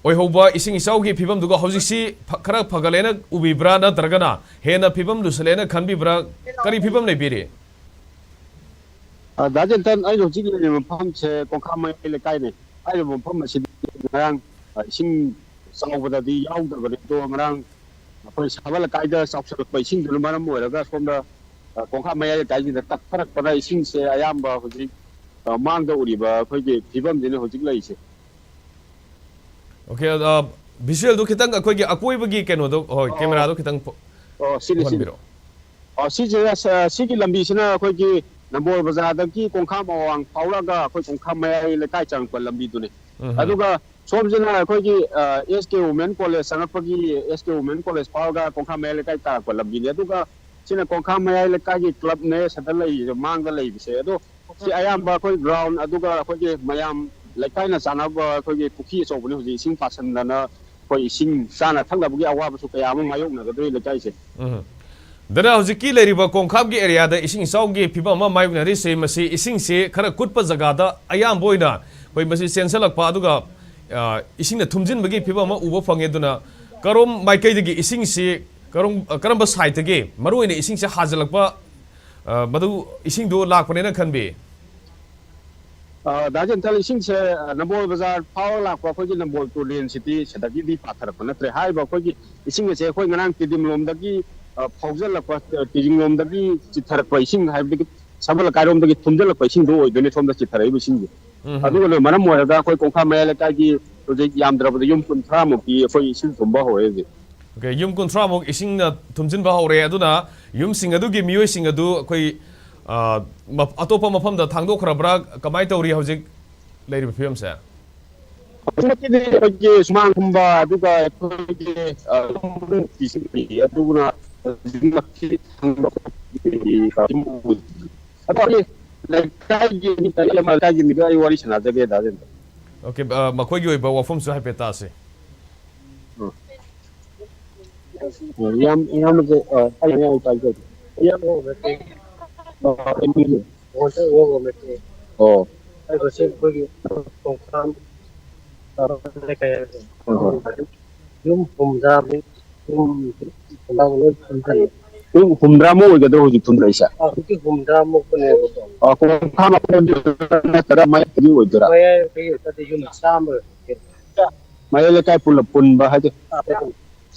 ꯑꯣꯏꯍꯧꯕ ꯏꯁꯤꯡ ꯏꯆꯥꯎꯒꯤ ꯐꯤꯕꯝꯗꯨꯒ ꯍꯧꯖꯤꯛꯁꯤ ꯐ-, ꯈꯔ ꯐꯒꯠꯂꯦꯅ ꯎꯕꯤꯕ꯭ꯔꯥ, ꯅꯠꯇ꯭ꯔꯒꯅ ꯍꯦꯟꯅ ꯐꯤꯕꯝ ꯂꯨꯁꯜꯂꯦꯅ ꯈꯟꯕꯤꯕ꯭ꯔꯥ? ꯀꯔꯤ ꯐꯤꯕꯝ ꯂꯩꯕꯤꯔꯤ? ꯑ, ꯗꯥ ꯖꯤꯇꯟ, ꯑꯩꯅ ꯍꯧꯖꯤꯛ ꯂꯩꯔꯤꯕ ꯃꯐꯝꯁꯦ ꯀꯣꯡꯈꯥ ꯃꯌꯥꯏ ꯂꯩꯀꯥꯏꯅꯦ꯫ ꯍꯥꯏꯔꯤꯕ ꯃꯐꯝ ꯑꯁꯤꯗꯤ ꯉꯔꯥꯡ, ꯑ, ꯏꯁꯤꯡ ꯆꯥꯎꯕꯗꯗꯤ ꯌꯥꯎꯗꯕꯅꯤ, ꯑꯗꯣ ꯉꯔꯥꯡ ꯑꯩꯈꯣꯏ ꯁꯥꯕ ꯂꯩꯀꯥꯏꯗ ꯆꯥꯎꯁꯜꯂꯛꯄ ꯏꯁꯤꯡꯗꯨꯅ ꯃꯔꯝ ꯑꯣꯏꯔꯒ ꯁꯣꯝꯗ, ꯑ, ꯀꯣꯡꯈꯥ ꯃꯌꯥꯏ ꯂꯩꯀꯥꯏꯁꯤꯗ ꯇꯠꯊꯔꯛꯄꯅ ꯏꯁꯤꯡꯁꯦ ꯑꯌꯥꯝꯕ ꯍꯧꯖꯤꯛ, ꯑ, ꯃꯥꯡꯗ ꯎꯔꯤꯕ ꯑꯩꯈꯣꯏꯒꯤ ꯐꯤꯕꯝꯁꯤꯅ ꯍꯧꯖꯤꯛ ꯂꯩꯔꯤꯁꯦ꯫ Okay, ꯑ, visualꯗꯨ ꯈꯤꯇꯪ ꯑꯩꯈꯣꯏꯒꯤ ꯑꯀꯣꯏꯕꯒꯤ ꯀꯩꯅꯣꯗꯣ, ꯍꯣꯏ, ꯑꯣ꯫ Cameraꯗꯣ ꯈꯤꯇꯪ ꯄꯨ-, ꯑꯣ, ꯁꯤꯅꯤ, ꯁꯤꯅꯤ꯫ ꯄꯨꯍꯟꯕꯤꯔꯛꯑꯣ꯫ ꯑꯣ, ꯁꯤꯁꯦ, ꯑ, ꯁꯤꯒꯤ ꯂꯝꯕꯤꯁꯤꯅ ꯑꯩꯈꯣꯏꯒꯤ ꯅꯝꯕꯣꯜ ꯕꯖꯥꯔꯗꯒꯤ ꯀꯣꯡꯈꯥ ꯃꯋꯥꯡ ꯐꯥꯎꯔꯛꯑꯒ ꯑꯩꯈꯣꯏ ꯀꯣꯡꯈꯥ ꯃꯌꯥꯏ ꯂꯩꯀꯥꯏ ꯆꯪꯉꯛꯄ ꯂꯝꯕꯤꯗꯨꯅꯤ꯫ ꯎꯝ꯫ ꯑꯗꯨꯒ ꯁꯣꯝꯁꯤꯅ ꯑꯩꯈꯣꯏꯒꯤ, ꯑ, S K Women College ꯆꯪꯉꯛꯄꯒꯤ, S K Women College ꯐꯥꯎꯔꯒ ꯀꯣꯡꯈꯥ ꯃꯌꯥꯏ ꯂꯩꯀꯥꯏ ꯇꯥꯔꯛꯄ ꯂꯝꯕꯤꯅꯤ꯫ ꯑꯗꯨꯒ ꯁꯤꯅ ꯀꯣꯡꯈꯥ ꯃꯌꯥꯏ ꯂꯩꯀꯥꯏꯒꯤ clubꯅꯦ, ꯁꯤꯗ ꯂꯩꯔꯤꯁꯦ, ꯃꯥꯡꯗ ꯂꯩꯕꯁꯦ꯫ ꯑꯗꯣ ꯁꯤ ꯑꯌꯥꯝꯕ ꯑꯩꯈꯣꯏ ground, ꯑꯗꯨꯒ ꯑꯩꯈꯣꯏꯒꯤ ꯃꯌꯥꯝ ꯂꯩꯀꯥꯏꯅ ꯆꯥꯟꯅꯕ ꯑꯩꯈꯣꯏꯒꯤ ꯄꯨꯈ꯭ꯔꯤ ꯑꯆꯧꯕꯅꯤ꯫ ꯍꯧꯖꯤꯛ ꯏꯁꯤꯡ ꯄꯥꯁꯟꯗꯅ ꯑꯩꯈꯣꯏ ꯏꯁꯤꯡ ꯆꯥꯅ ꯊꯛꯅꯕꯒꯤ ꯑꯋꯥꯕꯁꯨ ꯀꯌꯥ ꯑꯃ ꯃꯥꯌꯣꯛꯅꯒꯗꯧꯔꯤ ꯂꯩꯀꯥꯏꯁꯦ꯫ ꯎꯝ꯫ ꯗꯅ, ꯍꯧꯖꯤꯛꯀꯤ ꯂꯩꯔꯤꯕ ꯀꯣꯡꯈꯥꯞꯒꯤ areaꯗ ꯏꯁꯤꯡ ꯏꯆꯥꯎꯒꯤ ꯐꯤꯕꯝ ꯑꯃ ꯃꯥꯌꯣꯛꯅꯔꯤꯁꯦ, ꯃꯁꯤ ꯏꯁꯤꯡꯁꯦ ꯈꯔ ꯀꯨꯠꯄ ꯖꯒꯥꯗ ꯑꯌꯥꯝꯕ ꯑꯣꯏꯅ ꯑꯩꯈꯣꯏ ꯃꯁꯤ ꯆꯦꯟꯁꯤꯜꯂꯛꯄ, ꯑꯗꯨꯒ, ꯑ, ꯏꯁꯤꯡꯅ ꯊꯨꯝꯖꯤꯟꯕꯒꯤ ꯐꯤꯕꯝ ꯑꯃ ꯎꯕ ꯐꯪꯉꯦ꯫ ꯑꯗꯨꯅ ꯀꯔꯣꯝ ꯃꯥꯏꯀꯩꯗꯒꯤ ꯏꯁꯤꯡꯁꯤ ꯀꯔꯝ-, ꯀꯔꯝꯕ ꯁꯥꯏꯠꯇꯒꯤ ꯃꯔꯨꯑꯣꯏꯅ ꯏꯁꯤꯡꯁꯦ ꯍꯥꯖꯤꯜꯂꯛꯄ, ꯑ, ꯃꯗꯨ ꯏꯁꯤꯡꯗꯣ ꯂꯥꯛꯄꯅꯦꯅ ꯈꯟꯕꯤ? ꯑ, ꯗꯥ ꯖꯦꯟꯊꯜ, ꯏꯁꯤꯡꯁꯦ, ꯑ, ꯅꯝꯕꯣꯜ ꯕꯖꯥꯔ ꯐꯥꯎꯔ ꯂꯥꯛꯄ ꯑꯩꯈꯣꯏꯒꯤ ꯅꯝꯕꯣꯜ ꯇꯨꯔꯦꯜꯁꯤꯗꯤ ꯁꯤꯗꯒꯤꯗꯤ ꯄꯥꯊꯔꯛꯄ ꯅꯠꯇ꯭ꯔꯦ꯫ ꯍꯥꯏꯔꯤꯕ ꯑꯩꯈꯣꯏꯒꯤ ꯏꯁꯤꯡ ꯑꯁꯦ ꯑꯩꯈꯣꯏ ꯉꯔꯥꯡ ꯇꯤꯗꯤꯝ ꯂꯣꯝꯗꯒꯤ, ꯑ, ꯐꯥꯎꯖꯜꯂꯛꯄ, ꯑ, ꯇꯤꯗꯤꯝ ꯂꯣꯝꯗꯒꯤ ꯆꯤꯊꯔꯛꯄ ꯏꯁꯤꯡ, ꯍꯥꯏꯕꯗꯤ ꯁꯒꯣꯜ ꯂꯩꯀꯥꯏꯔꯣꯝꯗꯒꯤ ꯊꯨꯝꯖꯤꯜꯂꯛꯄ ꯏꯁꯤꯡꯗꯣ ꯑꯣꯏꯗꯣꯏꯅꯦ ꯁꯣꯝꯗ ꯆꯤꯊꯔꯛꯏꯕ ꯏꯁꯤꯡꯁꯦ꯫ ꯎꯝ꯫ ꯑꯗꯨꯒꯅ ꯃꯔꯝ ꯑꯣꯏꯔꯒ ꯑꯩꯈꯣꯏ ꯀꯣꯡꯈꯥ ꯃꯌꯥꯏ ꯂꯩꯀꯥꯏꯒꯤ ꯍꯧꯖꯤꯛ ꯌꯥꯝꯗ꯭ꯔꯕꯗ ꯌꯨꯝ ꯀꯨꯟꯊ꯭ꯔꯥ ꯃꯨꯛꯇꯤ ꯑꯩꯈꯣꯏ ꯏꯁꯤꯡ ꯊꯨꯝꯕ ꯍꯧꯔꯦ ꯍꯧꯖꯤꯛ꯫ ꯑꯣꯀꯦ, ꯌꯨꯝ ꯀꯨꯟꯊ꯭ꯔꯥ ꯃꯨꯛ ꯏꯁꯤꯡꯅ ꯊꯨꯝꯖꯤꯟꯕ ꯍꯧꯔꯦ꯫ ꯑꯗꯨꯅ ꯌꯨꯝꯁꯤꯡ ꯑꯗꯨꯒꯤ ꯃꯤꯑꯣꯏꯁꯤꯡ ꯑꯗꯨ ꯑꯩꯈꯣꯏ, ꯑ, ꯃ-, ꯑꯇꯣꯞꯄ ꯃꯐꯝꯗ ꯊꯥꯡꯗꯣꯛꯈ꯭ꯔꯕ꯭ꯔꯥ? ꯀꯃꯥꯏꯅ ꯇꯧꯔꯤ ꯍꯧꯖꯤꯛ ꯂꯩꯔꯤꯕ ꯐꯤꯕꯝꯁꯦ? ꯍꯧꯖꯤꯛꯃꯛꯀꯤꯗꯤ ꯑꯩꯈꯣꯏꯒꯤ ꯁꯨꯃꯥꯡ ꯊꯨꯝꯕ, ꯑꯗꯨꯒ ꯑꯩꯈꯣꯏꯒꯤ, ꯑ, ꯑꯗꯨꯅ ꯍꯧꯖꯤꯛꯃꯛꯇꯤ ꯊꯪꯕ ꯑꯗꯣ ꯑꯩ ꯂꯩꯀꯥꯏꯒꯤ ꯃꯤ ꯇꯔꯦꯠ ꯑꯃ, ꯂꯩꯀꯥꯏꯒꯤ ꯃꯤꯒ ꯑꯩ ꯋꯥꯔꯤ ꯁꯥꯟꯅꯖꯒꯦ, ꯗꯥ ꯖꯦꯟꯗ꯫ ꯑꯣꯀꯦ, ꯑ, ꯃꯈꯣꯏꯒꯤ ꯑꯣꯏꯕ ꯋꯥꯐꯝꯁꯨ ꯍꯥꯏꯐꯦꯠ ꯇꯥꯁꯤ꯫ ꯎꯝ꯫ ꯑꯣ, ꯏꯌꯥꯝ-, ꯏꯌꯥꯝꯕꯁꯦ, ꯑ, ꯑꯩ ꯃꯌꯥꯝ ꯇꯥꯖꯒꯦ꯫ ꯏꯌꯥꯝꯕ ꯑꯣꯏꯕ ꯅꯠꯇꯦ꯫ ꯑ, ꯑꯦꯝ ꯌꯨ꯫ ꯑꯣ, ꯑꯩꯈꯣꯏꯒꯤ ꯈꯣꯡꯊꯥꯡ ꯇꯧꯔꯒ ꯂꯩꯀꯥꯏ ꯍꯣꯏ, ꯍꯣꯏ꯫ ꯌꯨꯝ ꯍꯨꯝꯗ꯭ꯔꯥ ꯃꯨꯛ, ꯌꯨꯝ ꯍꯨꯝꯗ꯭ꯔꯥ ꯃꯨꯛ ꯂꯣꯏ ꯊꯨꯝꯖꯤꯜꯂꯦ꯫ ꯌꯨꯝ ꯍꯨꯝꯗ꯭ꯔꯥꯃꯨꯛ ꯑꯣꯏꯒꯗ꯭ꯔꯣ ꯍꯧꯖꯤꯛ ꯊꯨꯝꯗ꯭ꯔꯛꯏꯁꯦ? ꯑꯥ, ꯍꯧꯖꯤꯛꯇꯤ ꯍꯨꯝꯗ꯭ꯔꯥꯃꯨꯛꯇꯅꯦꯕꯀꯣ꯫ ꯑꯥ, ꯈꯣꯡꯊꯥꯡ ꯅꯠꯇ꯭ꯔꯒ ꯃꯌꯥꯏꯗꯒꯤ ꯑꯣꯏꯗꯣꯏꯔꯥ? ꯃꯌꯥꯏꯗꯒꯤ ꯑꯣꯏꯇꯥꯔꯗꯤ ꯌꯨꯝ ꯆꯥꯝꯃ꯫ ꯃꯌꯥꯏ ꯂꯩꯀꯥꯏ ꯄꯨꯂꯞ ꯄꯨꯟꯕ ꯍꯥꯏꯗꯤ ꯑꯥ,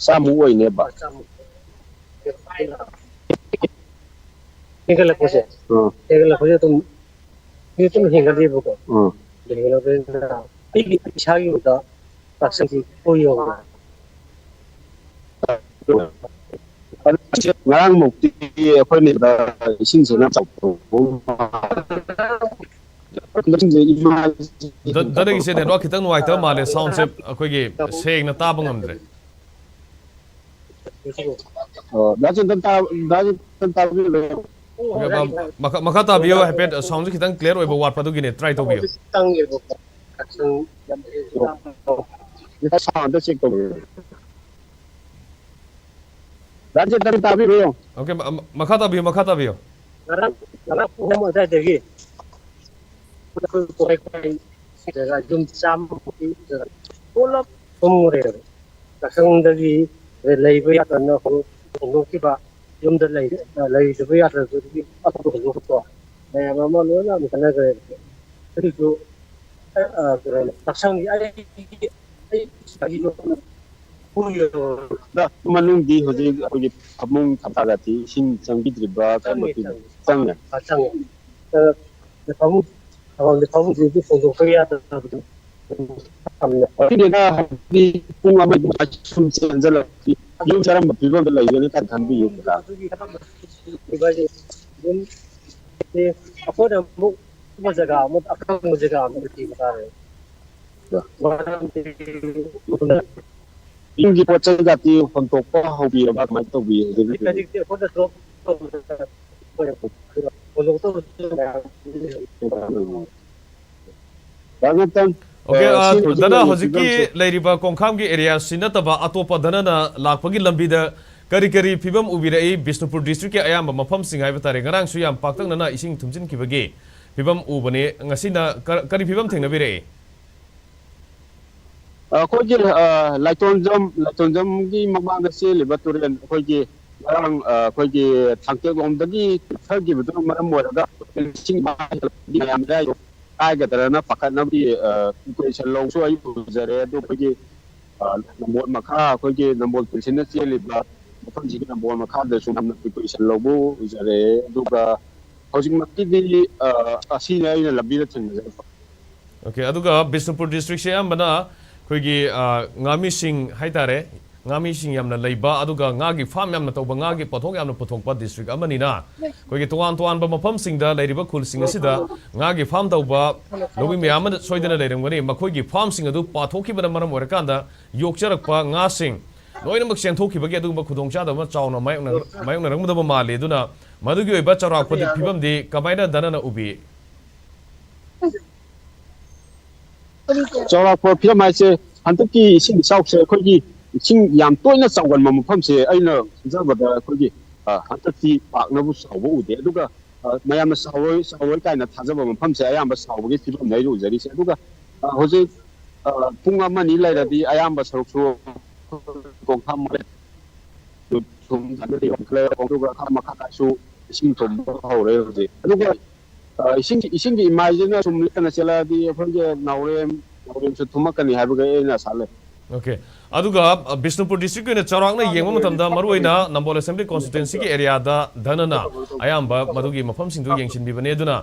ꯆꯥꯝꯃꯨꯛ ꯑꯣꯏꯅꯦꯕ꯫ ꯑꯥ, ꯆꯥꯝꯃ꯫ ꯍꯦꯟꯒꯠꯂꯛꯄꯁꯦ꯫ ꯑꯥ꯫ ꯍꯦꯟꯒꯠꯂꯛꯄꯁꯦ ꯑꯗꯨꯝ ꯃꯤ ꯑꯗꯨꯝ ꯍꯦꯟꯒꯠꯂꯤꯕꯀꯣ꯫ ꯑꯥ꯫ ꯑꯗꯨ ꯍꯦꯟꯒꯠꯂꯛꯄꯁꯤꯅ ꯑꯩꯒꯤ ꯏꯁꯥꯒꯤ ꯑꯣꯏꯕ ꯄꯥꯛꯁꯟꯁꯤ ꯀꯣꯏ ꯌꯧꯕ꯫ ꯉꯔꯥꯡꯃꯨꯛꯇꯤ ꯑꯩꯈꯣꯏꯅ ꯏꯁꯤꯡꯁꯤꯅ ꯆꯥꯎꯊꯣꯛꯄ ꯗ-, ꯗꯥꯏꯔꯦꯛ ꯏꯆꯦ, network ꯈꯤꯇꯪ ꯅꯨꯡꯉꯥꯏꯇꯕ ꯃꯥꯜꯂꯦ, soundꯁꯦ ꯑꯩꯈꯣꯏꯒꯤ ꯁꯦꯡꯅ ꯇꯥꯕ ꯉꯝꯗ꯭ꯔꯦ꯫ ꯑꯣ, ꯗꯥ ꯆꯟꯗꯟ ꯇꯥ-, ꯗꯥ ꯆꯟꯗꯟ ꯇꯥꯕꯤꯔꯕ꯭ꯔꯥ? ꯑꯣꯀꯦ, ꯃ-, ꯃꯈꯥ, ꯃꯈꯥ ꯇꯥꯕꯤꯌꯨ, ꯍꯥꯏꯐꯦꯠ soundꯁꯦ ꯈꯤꯇꯪ clear ꯑꯣꯏꯕ ꯋꯥꯠꯄ, ꯑꯗꯨꯒꯤꯅꯦ, try ꯇꯧꯕꯤꯌꯨ꯫ ꯉꯁꯥꯏ sound ꯑꯝꯇ check ꯇꯧꯕꯤꯌꯨ꯫ ꯗꯥ ꯆꯟꯗꯟ ꯇꯥꯕꯤꯕ꯭ꯔꯣ? ꯑꯣꯀꯦ, ꯃ-, ꯃ-, ꯃꯈꯥ ꯇꯥꯕꯤꯌꯨ, ꯃꯈꯥ ꯇꯥꯕꯤꯌꯨ꯫ ꯉꯔꯥꯡ, ꯉꯔꯥꯡ ꯄꯨꯡ ꯑꯍꯨꯝ ꯑꯗꯨꯋꯥꯏꯗꯒꯤ ꯑꯩꯈꯣꯏ ꯀꯣꯔꯩ ꯀꯣꯔꯩ ꯁꯤꯗꯒ ꯌꯨꯝ ꯆꯥꯝꯃꯃꯨꯛꯀꯤ ꯄꯨꯂꯞ ꯊꯨꯝꯈ꯭ꯔꯦꯕ꯫ ꯆꯥꯛꯁꯪꯗꯒꯤ ꯂꯩꯕ ꯌꯥꯗꯅ ꯍꯣꯡꯗꯣꯛꯈꯤꯕ, ꯌꯨꯝꯗ ꯂꯩ-, ꯂꯩꯇꯕ ꯌꯥꯗꯕꯗꯨꯗꯤ ꯑꯇꯣꯞꯄ ꯍꯣꯡꯗꯣꯛꯄ, ꯃꯌꯥꯝ ꯑꯃ ꯂꯣꯏꯅ ꯑꯃꯨꯛ ꯈꯟꯅꯈ꯭ꯔꯦ꯫ ꯑꯗꯨꯁꯨ, ꯑ, ꯀꯩꯅꯣ, ꯆꯥꯛꯁꯪꯒꯤ ꯑꯩꯒꯤ, ꯑꯩ ꯏꯁꯥꯒꯤ ꯌꯨꯝ ꯍꯨꯏ-, ꯑꯗ ꯃꯅꯨꯡꯗꯤ ꯍꯧꯖꯤꯛ ꯑꯩꯈꯣꯏꯒꯤ ꯐꯃꯨꯡ ꯊꯝꯕꯥꯜꯒꯗꯤ ꯏꯁꯤꯡ ꯆꯪꯕꯤꯗ꯭ꯔꯤꯕ ꯀꯔꯝꯕ ꯆꯪꯉꯦ, ꯐꯤꯕꯝ? ꯆꯪꯉꯦ꯫ ꯆꯪꯉꯦ꯫ ꯑ, ꯐꯃꯨꯡ, ꯐꯃꯨꯡ, ꯐꯃꯨꯡꯁꯤꯗꯤ ꯍꯣꯡꯗꯣꯛꯄ ꯌꯥꯗꯕꯗꯣ꯫ ꯊꯝꯃꯦ꯫ ꯑꯗꯨꯗꯨꯅ ꯍꯥꯏꯕꯗꯤ ꯄꯨꯡ ꯑꯃꯒꯤ ꯃꯈꯥꯏ ꯁꯨꯝ ꯆꯦꯟꯁꯤꯜꯂꯛꯄꯤ ꯌꯨꯝ ꯀꯔꯝꯕ ꯐꯤꯕꯝꯗ ꯂꯩꯒꯅꯤ ꯀꯥꯏꯅ ꯈꯟꯕꯤꯌꯨ, ꯃꯦꯗꯥꯝ? ꯑꯗꯨꯝ ꯑꯩꯈꯣꯏꯅ ꯑꯃꯨꯛ ꯑꯀꯪꯕ ꯖꯒꯥ ꯑꯃ, ꯑꯀꯪꯕ ꯖꯒꯥ ꯑꯃꯗ ꯊꯤꯕ ꯇꯥꯔꯦ꯫ ꯃꯔꯝꯗꯤ ꯌꯨꯝꯒꯤ ꯄꯣꯠ ꯆꯩ ꯖꯥꯇꯤ ꯍꯣꯟꯇꯣꯛꯄ ꯍꯧꯕꯤꯔꯕ, ꯀꯃꯥꯏꯅ ꯇꯧꯕꯤ ꯍꯧꯖꯤꯛ ꯍꯧꯖꯤꯛ? ꯍꯧꯖꯤꯛꯇꯤ ꯑꯩꯈꯣꯏꯅ ꯗ꯭ꯔꯣꯞ ꯇꯧꯕꯗ ꯍꯣꯟꯗꯣꯛꯇꯧꯕꯁꯨ ꯃꯌꯥꯝ ꯂꯩ꯫ ꯗꯥ ꯉꯥꯛꯇꯪ, ꯑꯣꯀꯦ, ꯑ, ꯑ, ꯁꯤ ꯍꯧꯖꯤꯛ ꯗꯅ ꯂꯩꯔꯤꯕ ꯍꯧꯖꯤꯛꯀꯤ ꯐꯤꯕꯝꯁꯦ ꯂꯩꯔꯤꯕ ꯀꯣꯡꯈꯥꯝꯒꯤ ꯑꯦꯔꯤꯌꯥꯁꯤ ꯅꯠꯇꯕ ꯑꯇꯣꯞꯄ ꯗꯅꯅ ꯂꯥꯛꯄꯒꯤ ꯂꯝꯕꯤꯗ ꯀꯔꯤ ꯀꯔꯤ ꯐꯤꯕꯝ ꯎꯕꯤꯔꯛꯏ? ꯕꯤꯁꯅꯨꯄꯨꯔ ꯗꯤꯁꯇ꯭ꯔꯤꯛꯀꯤ ꯑꯌꯥꯝꯕ ꯃꯐꯝꯁꯤꯡ ꯍꯥꯏꯕ ꯇꯥꯔꯦ, ꯉꯔꯥꯡꯁꯨ ꯌꯥꯝ ꯄꯥꯛꯇꯛꯅꯅ ꯏꯁꯤꯡ ꯊꯨꯝꯖꯤꯟꯈꯤꯕꯒꯤ ꯐꯤꯕꯝ ꯎꯕꯅꯤ꯫ ꯉꯁꯤꯅ ꯀ-, ꯀꯔꯤ ꯐꯤꯕꯝ ꯊꯦꯡꯅꯕꯤꯔꯛꯏ? ꯑꯩꯈꯣꯏꯒꯤ, ꯑ, ꯂꯥꯏꯇꯣꯟꯖꯝ, ꯂꯥꯏꯇꯣꯟꯖꯝꯒꯤ ꯃꯃꯥꯡꯗ ꯆꯦꯜꯂꯤꯕ ꯇꯨꯔꯦꯜ, ꯑꯩꯈꯣꯏꯒꯤ ꯉꯔꯥꯡ, ꯑ, ꯑꯩꯈꯣꯏꯒꯤ ꯊꯥꯡꯇꯦꯛ ꯂꯣꯝꯗꯒꯤ ꯆꯤꯊꯈꯤꯕꯗꯨꯅ ꯃꯔꯝ ꯑꯣꯏꯔꯒ ꯏꯁꯤꯡ ꯃꯌꯥꯝꯗ ꯀꯥꯏꯒꯗ꯭ꯔꯅ ꯄꯥꯈꯠꯅꯕꯒꯤ, ꯑ, preparation ꯂꯧꯁꯨ ꯑꯩ ꯎꯖꯔꯦ꯫ ꯑꯗꯨ ꯑꯩꯈꯣꯏꯒꯤ, ꯑ, ꯅꯝꯕꯣꯜ ꯃꯈꯥ, ꯑꯩꯈꯣꯏꯒꯤ ꯅꯝꯕꯣꯜ ꯄꯨꯂꯤꯁꯁꯤꯅ ꯆꯦꯜꯂꯤꯕ ꯃꯐꯝꯁꯤꯒꯤ ꯅꯝꯕꯣꯜ ꯃꯈꯥꯗꯁꯨ ꯌꯥꯝꯅ preparation ꯂꯧꯕ ꯎꯖꯔꯦ꯫ ꯑꯗꯨꯒ ꯍꯧꯖꯤꯛꯃꯛꯀꯤꯗꯤ, ꯑ, ꯑꯁꯤꯅꯤ ꯑꯩꯅ ꯂꯝꯕꯤꯗ ꯊꯦꯡꯅꯖꯔꯛꯄ꯫ ꯑꯣꯀꯦ, ꯑꯗꯨꯒ ꯕꯤꯁꯅꯨꯄꯨꯔ ꯗꯤꯁꯇ꯭ꯔꯤꯛꯁꯦ ꯑꯌꯥꯝꯕꯅ ꯑꯩꯈꯣꯏꯒꯤ, ꯑ, ꯉꯥꯃꯤꯁꯤꯡ ꯍꯥꯏꯇꯥꯔꯦ, ꯉꯥꯃꯤꯁꯤꯡ ꯌꯥꯝꯅ ꯂꯩꯕ, ꯑꯗꯨꯒ ꯉꯥꯒꯤ ꯐꯥꯔꯝ ꯌꯥꯝꯅ ꯇꯧꯕ, ꯉꯥꯒꯤ ꯄꯣꯠꯊꯣꯛ ꯌꯥꯝꯅ ꯄꯨꯊꯣꯛꯄ ꯗꯤꯁꯇ꯭ꯔꯤꯛ ꯑꯃꯅꯤꯅ, ꯑꯩꯈꯣꯏꯒꯤ ꯇꯣꯉꯥꯟ ꯇꯣꯉꯥꯟꯕ ꯃꯐꯝꯁꯤꯡꯗ ꯂꯩꯔꯤꯕ ꯈꯨꯜꯁꯤꯡ ꯑꯁꯤꯗ ꯉꯥꯒꯤ ꯐꯥꯔꯝ ꯇꯧꯕ ꯂꯧꯃꯤ ꯃꯌꯥꯝ ꯑꯃ ꯁꯣꯏꯗꯅ ꯂꯩꯔꯝꯒꯅꯤ꯫ ꯃꯈꯣꯏꯒꯤ ꯐꯥꯔꯝꯁꯤꯡ ꯑꯗꯨ ꯄꯥꯊꯣꯛꯈꯤꯕꯅ ꯃꯔꯝ ꯑꯣꯏꯔꯀꯥꯟꯗ ꯌꯣꯛꯆꯔꯛꯄ ꯉꯥꯁꯤꯡ ꯂꯣꯏꯅꯃꯛ ꯆꯦꯟꯊꯣꯛꯈꯤꯕꯒꯤ ꯑꯗꯨꯒꯨꯝꯕ ꯈꯨꯗꯣꯡꯆꯥꯗꯕ ꯑꯃ ꯆꯥꯎꯅ ꯃꯥꯌꯣꯛꯅ-, ꯃꯥꯌꯣꯛꯅꯔꯝꯒꯗꯕ ꯃꯥꯜꯂꯤ꯫ ꯑꯗꯨꯅ ꯃꯗꯨꯒꯤ ꯑꯣꯏꯕ ꯆꯥꯎꯔꯥꯛꯄꯗꯤ ꯐꯤꯕꯝꯗꯤ ꯀꯃꯥꯏꯅ ꯗꯅꯅ ꯎꯕꯤ? ꯆꯥꯎꯔꯥꯛꯄ ꯐꯤꯕꯝ ꯍꯥꯏꯁꯦ, ꯍꯟꯗꯛꯀꯤ ꯏꯁꯤꯡ ꯏꯆꯥꯎꯁꯦ ꯑꯩꯈꯣꯏꯒꯤ ꯏꯁꯤꯡ ꯌꯥꯝ ꯇꯣꯏꯅ ꯆꯥꯎꯒꯟꯕ ꯃꯐꯝꯁꯦ ꯑꯩꯅ ꯈꯟꯖꯕꯗ ꯑꯩꯈꯣꯏꯒꯤ, ꯑ, ꯍꯟꯗꯛꯇꯤ ꯄꯥꯛꯅꯕꯨ ꯆꯥꯎꯕ ꯎꯗꯦ꯫ ꯑꯗꯨꯒ, ꯑ, ꯃꯌꯥꯝꯅ ꯆꯥꯎꯔꯣꯏ, ꯆꯥꯎꯔꯣꯏ ꯀꯥꯏꯅ ꯊꯥꯖꯕ ꯃꯐꯝꯁꯦ ꯑꯌꯥꯝꯕ ꯆꯥꯎꯕꯒꯤ ꯐꯤꯕꯝꯅꯦ ꯑꯩꯅ ꯎꯖꯔꯤꯁꯦ꯫ ꯑꯗꯨꯒ, ꯑ, ꯍꯧꯖꯤꯛ, ꯑ, ꯄꯨꯡ ꯑꯃ ꯑꯅꯤ ꯂꯩꯔꯗꯤ ꯑꯌꯥꯝꯕ ꯁꯔꯨꯛꯁꯨ ꯀꯣꯡꯊꯥꯝ ꯃꯔꯦ-, ꯁꯨꯝ ꯊꯥꯗꯔꯛꯑꯦ꯫ ꯑꯗꯨꯒ ꯃꯈꯥ ꯇꯥꯏꯁꯨ ꯏꯁꯤꯡ ꯊꯨꯝꯕ ꯍꯧꯔꯦ ꯍꯧꯖꯤꯛ꯫ ꯑꯗꯨꯒ, ꯑ, ꯏꯁꯤꯡ, ꯏꯁꯤꯡꯒꯤ ꯏꯃꯥꯏꯁꯤꯅ ꯁꯨꯝ ꯂꯤꯛꯇꯅ ꯆꯦꯜꯂꯛꯑꯗꯤ ꯑꯩꯈꯣꯏꯒꯤ ꯅꯥꯎꯔꯦꯝ, ꯅꯥꯎꯔꯦꯝꯁꯨ ꯊꯨꯝꯃꯛꯀꯅꯤ ꯍꯥꯏꯕꯒꯤ ꯑꯩꯅ ꯑꯁꯥ ꯂꯩ꯫ ꯑꯣꯀꯦ꯫ ꯑꯗꯨꯒ, ꯑ, ꯕꯤꯁꯅꯨꯄꯨꯔ ꯗꯤꯁꯇ꯭ꯔꯤꯛꯀꯤ ꯑꯣꯏꯅ ꯆꯥꯎꯔꯥꯛꯅ ꯌꯦꯡꯕ ꯃꯇꯝꯗ ꯃꯔꯨꯑꯣꯏꯅ ꯅꯝꯕꯣꯜ ꯑꯦꯁꯦꯝꯕ꯭ꯂꯤ ꯀꯣꯟꯁꯇꯤꯇ꯭ꯋꯦꯟꯁꯤꯒꯤ ꯑꯦꯔꯤꯌꯥꯗ ꯙꯅꯅ ꯑꯌꯥꯝꯕ ꯃꯗꯨꯒꯤ ꯃꯐꯝꯁꯤꯡꯗꯨ ꯌꯦꯡꯁꯤꯟꯕꯤꯕꯅꯦ꯫ ꯑꯗꯨꯅ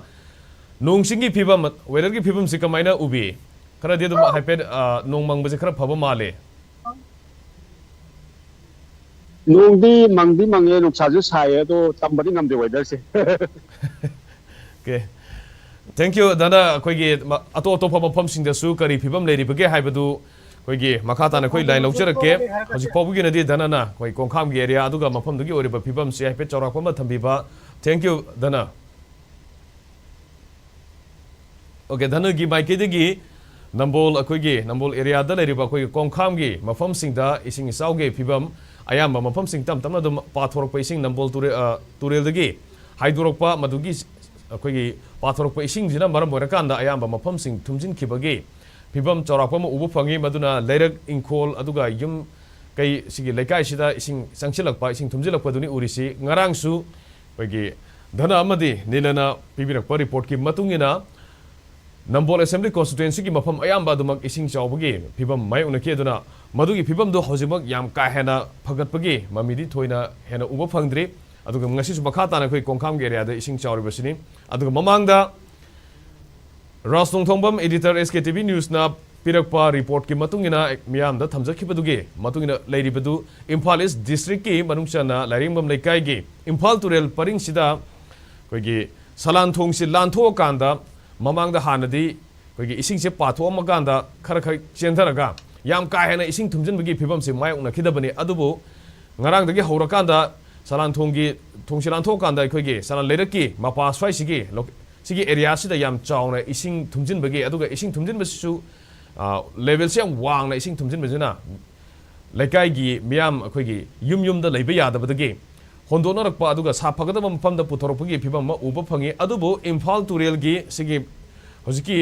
ꯅꯣꯡ ꯆꯤꯡꯒꯤ ꯐꯤꯕꯝ, ꯋꯦꯗꯔꯒꯤ ꯐꯤꯕꯝꯁꯤ ꯀꯃꯥꯏꯅ ꯎꯕꯤ? ꯈꯔꯗꯤ ꯑꯗꯨꯝ ꯍꯥꯏꯐꯦꯠ, ꯑ, ꯅꯣꯡ ꯃꯪꯕꯁꯦ ꯈꯔ ꯐꯕ ꯃꯥꯜꯂꯦ꯫ ꯅꯣꯡꯗꯤ ꯃꯪꯗꯤ ꯃꯪꯉꯦ, ꯅꯨꯡꯁꯥꯁꯨ ꯁꯥꯏꯌꯦ, ꯑꯗꯣ ꯇꯝꯕꯗꯤ ꯉꯝꯗꯦ ꯋꯦꯗꯔꯁꯦ꯫ ꯑꯣꯀꯦ꯫ Thank you, ꯙꯅ꯫ ꯑꯩꯈꯣꯏꯒꯤ ꯃ-, ꯑꯇꯣꯞ ꯑꯇꯣꯞꯄ ꯃꯐꯝꯁꯤꯡꯗꯁꯨ ꯀꯔꯤ ꯐꯤꯕꯝ ꯂꯩꯔꯤꯕꯒꯦ ꯍꯥꯏꯕꯗꯨ ꯑꯩꯈꯣꯏꯒꯤ ꯃꯈꯥ ꯇꯥꯅ ꯑꯩꯈꯣꯏ ꯂꯥꯏꯟ ꯂꯧꯖꯔꯛꯀꯦ꯫ ꯍꯧꯖꯤꯛ ꯐꯥꯎꯕꯒꯤ ꯑꯣꯏꯅꯗꯤ ꯙꯅꯅ ꯑꯩꯈꯣꯏ ꯀꯣꯡꯈꯥꯝꯒꯤ ꯑꯦꯔꯤꯌꯥ ꯑꯗꯨꯒ ꯃꯐꯝꯗꯨꯒꯤ ꯑꯣꯏꯔꯤꯕ ꯐꯤꯕꯝꯁꯤ ꯍꯥꯏꯐꯦꯠ ꯆꯥꯎꯔꯥꯛꯄ ꯑꯃ ꯊꯝꯕꯤꯕ꯫ Thank you, ꯙꯅ꯫ ꯑꯣꯀꯦ, ꯙꯅꯒꯤ ꯃꯥꯏꯀꯩꯗꯒꯤ ꯅꯝꯕꯣꯜ, ꯑꯩꯈꯣꯏꯒꯤ ꯅꯝꯕꯣꯜ ꯑꯦꯔꯤꯌꯥꯗ ꯂꯩꯔꯤꯕ ꯑꯩꯈꯣꯏꯒꯤ ꯀꯣꯡꯈꯥꯝꯒꯤ ꯃꯐꯝꯁꯤꯡꯗ ꯏꯁꯤꯡ ꯏꯆꯥꯎꯒꯤ ꯐꯤꯕꯝ ꯑꯌꯥꯝꯕ ꯃꯐꯝꯁꯤꯡ ꯇꯞ ꯇꯞꯅ ꯑꯗꯨꯝ ꯄꯥꯊꯣꯔꯛꯄ ꯏꯁꯤꯡ ꯅꯝꯕꯣꯜ ꯇꯨꯔꯦ-, ꯑ, ꯇꯨꯔꯦꯜꯗꯒꯤ ꯍꯥꯏꯗꯣꯔꯛꯄ, ꯃꯗꯨꯒꯤ ꯑꯩꯈꯣꯏꯒꯤ ꯄꯥꯊꯣꯔꯛꯄ ꯏꯁꯤꯡꯁꯤꯅ ꯃꯔꯝ ꯑꯣꯏꯔꯀꯥꯟꯗ ꯑꯌꯥꯝꯕ ꯃꯐꯝꯁꯤꯡ ꯊꯨꯝꯖꯤꯟꯈꯤꯕꯒꯤ ꯐꯤꯕꯝ ꯆꯥꯎꯔꯥꯛꯄ ꯑꯃ ꯎꯕ ꯐꯪꯉꯤ꯫ ꯃꯗꯨꯅ ꯂꯩꯔꯛ, ꯏꯪꯈꯣꯜ, ꯑꯗꯨꯒ ꯌꯨꯝ ꯀꯩ ꯁꯤꯒꯤ ꯂꯩꯀꯥꯏꯁꯤꯗ ꯏꯁꯤꯡ ꯆꯪꯁꯤꯜꯂꯛꯄ, ꯏꯁꯤꯡ ꯊꯨꯝꯖꯤꯜꯂꯛꯄꯗꯨꯅꯤ ꯎꯔꯤꯁꯤ꯫ ꯉꯔꯥꯡꯁꯨ ꯑꯩꯈꯣꯏꯒꯤ ꯙꯅ ꯑꯃꯗꯤ ꯅꯤꯂꯅ ꯄꯤꯕꯤꯔꯛꯄ ꯔꯤꯄꯣꯔꯠꯀꯤ ꯃꯇꯨꯡ ꯏꯟꯅ ꯅꯝꯕꯣꯜ ꯑꯦꯁꯦꯝꯕ꯭ꯂꯤ ꯀꯣꯟꯁꯇꯤꯇ꯭ꯋꯦꯟꯁꯤꯒꯤ ꯃꯐꯝ ꯑꯌꯥꯝꯕ ꯑꯗꯨꯃꯛ ꯏꯁꯤꯡ ꯆꯥꯎꯕꯒꯤ ꯐꯤꯕꯝ ꯃꯥꯌꯣꯛꯅꯈꯤ꯫ ꯑꯗꯨꯅ ꯃꯗꯨꯒꯤ ꯐꯤꯕꯝꯗꯨ ꯍꯧꯖꯤꯛꯃꯛ ꯌꯥꯝ ꯀꯥ ꯍꯦꯟꯅ ꯐꯒꯠꯄꯒꯤ ꯃꯃꯤꯗꯤ ꯊꯣꯏꯅ ꯍꯦꯟꯅ ꯎꯕ ꯐꯪꯗ꯭ꯔꯤ꯫ ꯑꯗꯨꯒ ꯉꯁꯤꯁꯨ ꯃꯈꯥ ꯇꯥꯅ ꯑꯩꯈꯣꯏ ꯀꯣꯡꯈꯥꯝꯒꯤ ꯑꯦꯔꯤꯌꯥꯗ ꯏꯁꯤꯡ ꯆꯥꯎꯔꯤꯕꯁꯤꯅꯤ꯫ ꯑꯗꯨꯒ ꯃꯃꯥꯡꯗ ꯔꯥꯖ ꯅꯣꯡꯊꯣꯡꯕꯝ, editor, S K T V News ꯅ ꯄꯤꯔꯛꯄ ꯔꯤꯄꯣꯔꯠꯀꯤ ꯃꯇꯨꯡ ꯏꯟꯅ ꯃꯤꯌꯥꯝꯗ ꯊꯝꯖꯈꯤꯕꯗꯨꯒꯤ ꯃꯇꯨꯡ ꯏꯟꯅ ꯂꯩꯔꯤꯕꯗꯨ ꯏꯝꯐꯥꯜ ꯏꯁ ꯗꯤꯁꯇ꯭ꯔꯤꯛꯀꯤ ꯃꯅꯨꯡ ꯆꯟꯅ ꯂꯥꯏꯔꯦꯝꯕꯝ ꯂꯩꯀꯥꯏꯒꯤ ꯏꯝꯐꯥꯜ ꯇꯨꯔꯦꯜ ꯄꯔꯤꯡꯁꯤꯗ ꯑꯩꯈꯣꯏꯒꯤ ꯁꯂꯥꯟ ꯊꯣꯡꯁꯤ ꯂꯥꯟꯊꯣꯛꯑꯀꯥꯟꯗ ꯃꯃꯥꯡꯗ ꯍꯥꯟꯅꯗꯤ ꯑꯩꯈꯣꯏꯒꯤ ꯏꯁꯤꯡꯁꯦ ꯄꯥꯊꯣꯛꯑꯝꯃꯀꯥꯟꯗ ꯈꯔ ꯈꯔ ꯆꯦꯟꯊꯔꯒ ꯌꯥꯝ ꯀꯥ ꯍꯦꯟꯅ ꯏꯁꯤꯡ ꯊꯨꯝꯖꯤꯟꯕꯒꯤ ꯐꯤꯕꯝꯁꯤ ꯃꯥꯌꯣꯛꯅꯈꯤꯗꯕꯅꯤ꯫ ꯑꯗꯨꯕꯨ ꯉꯔꯥꯡꯗꯒꯤ ꯍꯧꯔꯀꯥꯟꯗ ꯁꯂꯥꯟ ꯊꯣꯡꯒꯤ, ꯊꯣꯡꯁꯤ ꯂꯥꯟꯊꯣꯛꯑꯀꯥꯟꯗ ꯑꯩꯈꯣꯏꯒꯤ ꯁꯂꯥꯟ ꯂꯩꯔꯛꯀꯤ ꯃꯄꯥ ꯁ꯭ꯋꯥꯏꯁꯤꯒꯤ ꯂꯣ-, ꯁꯤꯒꯤ ꯑꯦꯔꯤꯌꯥꯁꯤꯗ ꯌꯥꯝ ꯆꯥꯎꯅ ꯏꯁꯤꯡ ꯊꯨꯝꯖꯤꯟꯕꯒꯤ, ꯑꯗꯨꯒ ꯏꯁꯤꯡ ꯊꯨꯝꯖꯤꯟꯕꯁꯤꯁꯨ, ꯑ, ꯂꯦꯚꯦꯜꯁꯤ ꯌꯥꯝ ꯋꯥꯡꯅ ꯏꯁꯤꯡ ꯊꯨꯝꯖꯤꯟꯕꯁꯤꯅ ꯂꯩꯀꯥꯏꯒꯤ ꯃꯤꯌꯥꯝ ꯑꯩꯈꯣꯏꯒꯤ ꯌꯨꯝ ꯌꯨꯝꯗ ꯂꯩꯕ ꯌꯥꯗꯕꯗꯒꯤ ꯍꯣꯟꯗꯣꯛꯅꯔꯛꯄ ꯑꯗꯨꯒ ꯁꯥ ꯐꯒꯗꯕ ꯃꯐꯝꯗ ꯄꯨꯊꯣꯔꯛꯄꯒꯤ ꯐꯤꯕꯝ ꯑꯃ ꯎꯕ ꯐꯪꯉꯤ꯫ ꯑꯗꯨꯕꯨ ꯏꯝꯐꯥꯜ ꯇꯨꯔꯦꯜꯒꯤ ꯁꯤꯒꯤ ꯍꯧꯖꯤꯛꯀꯤ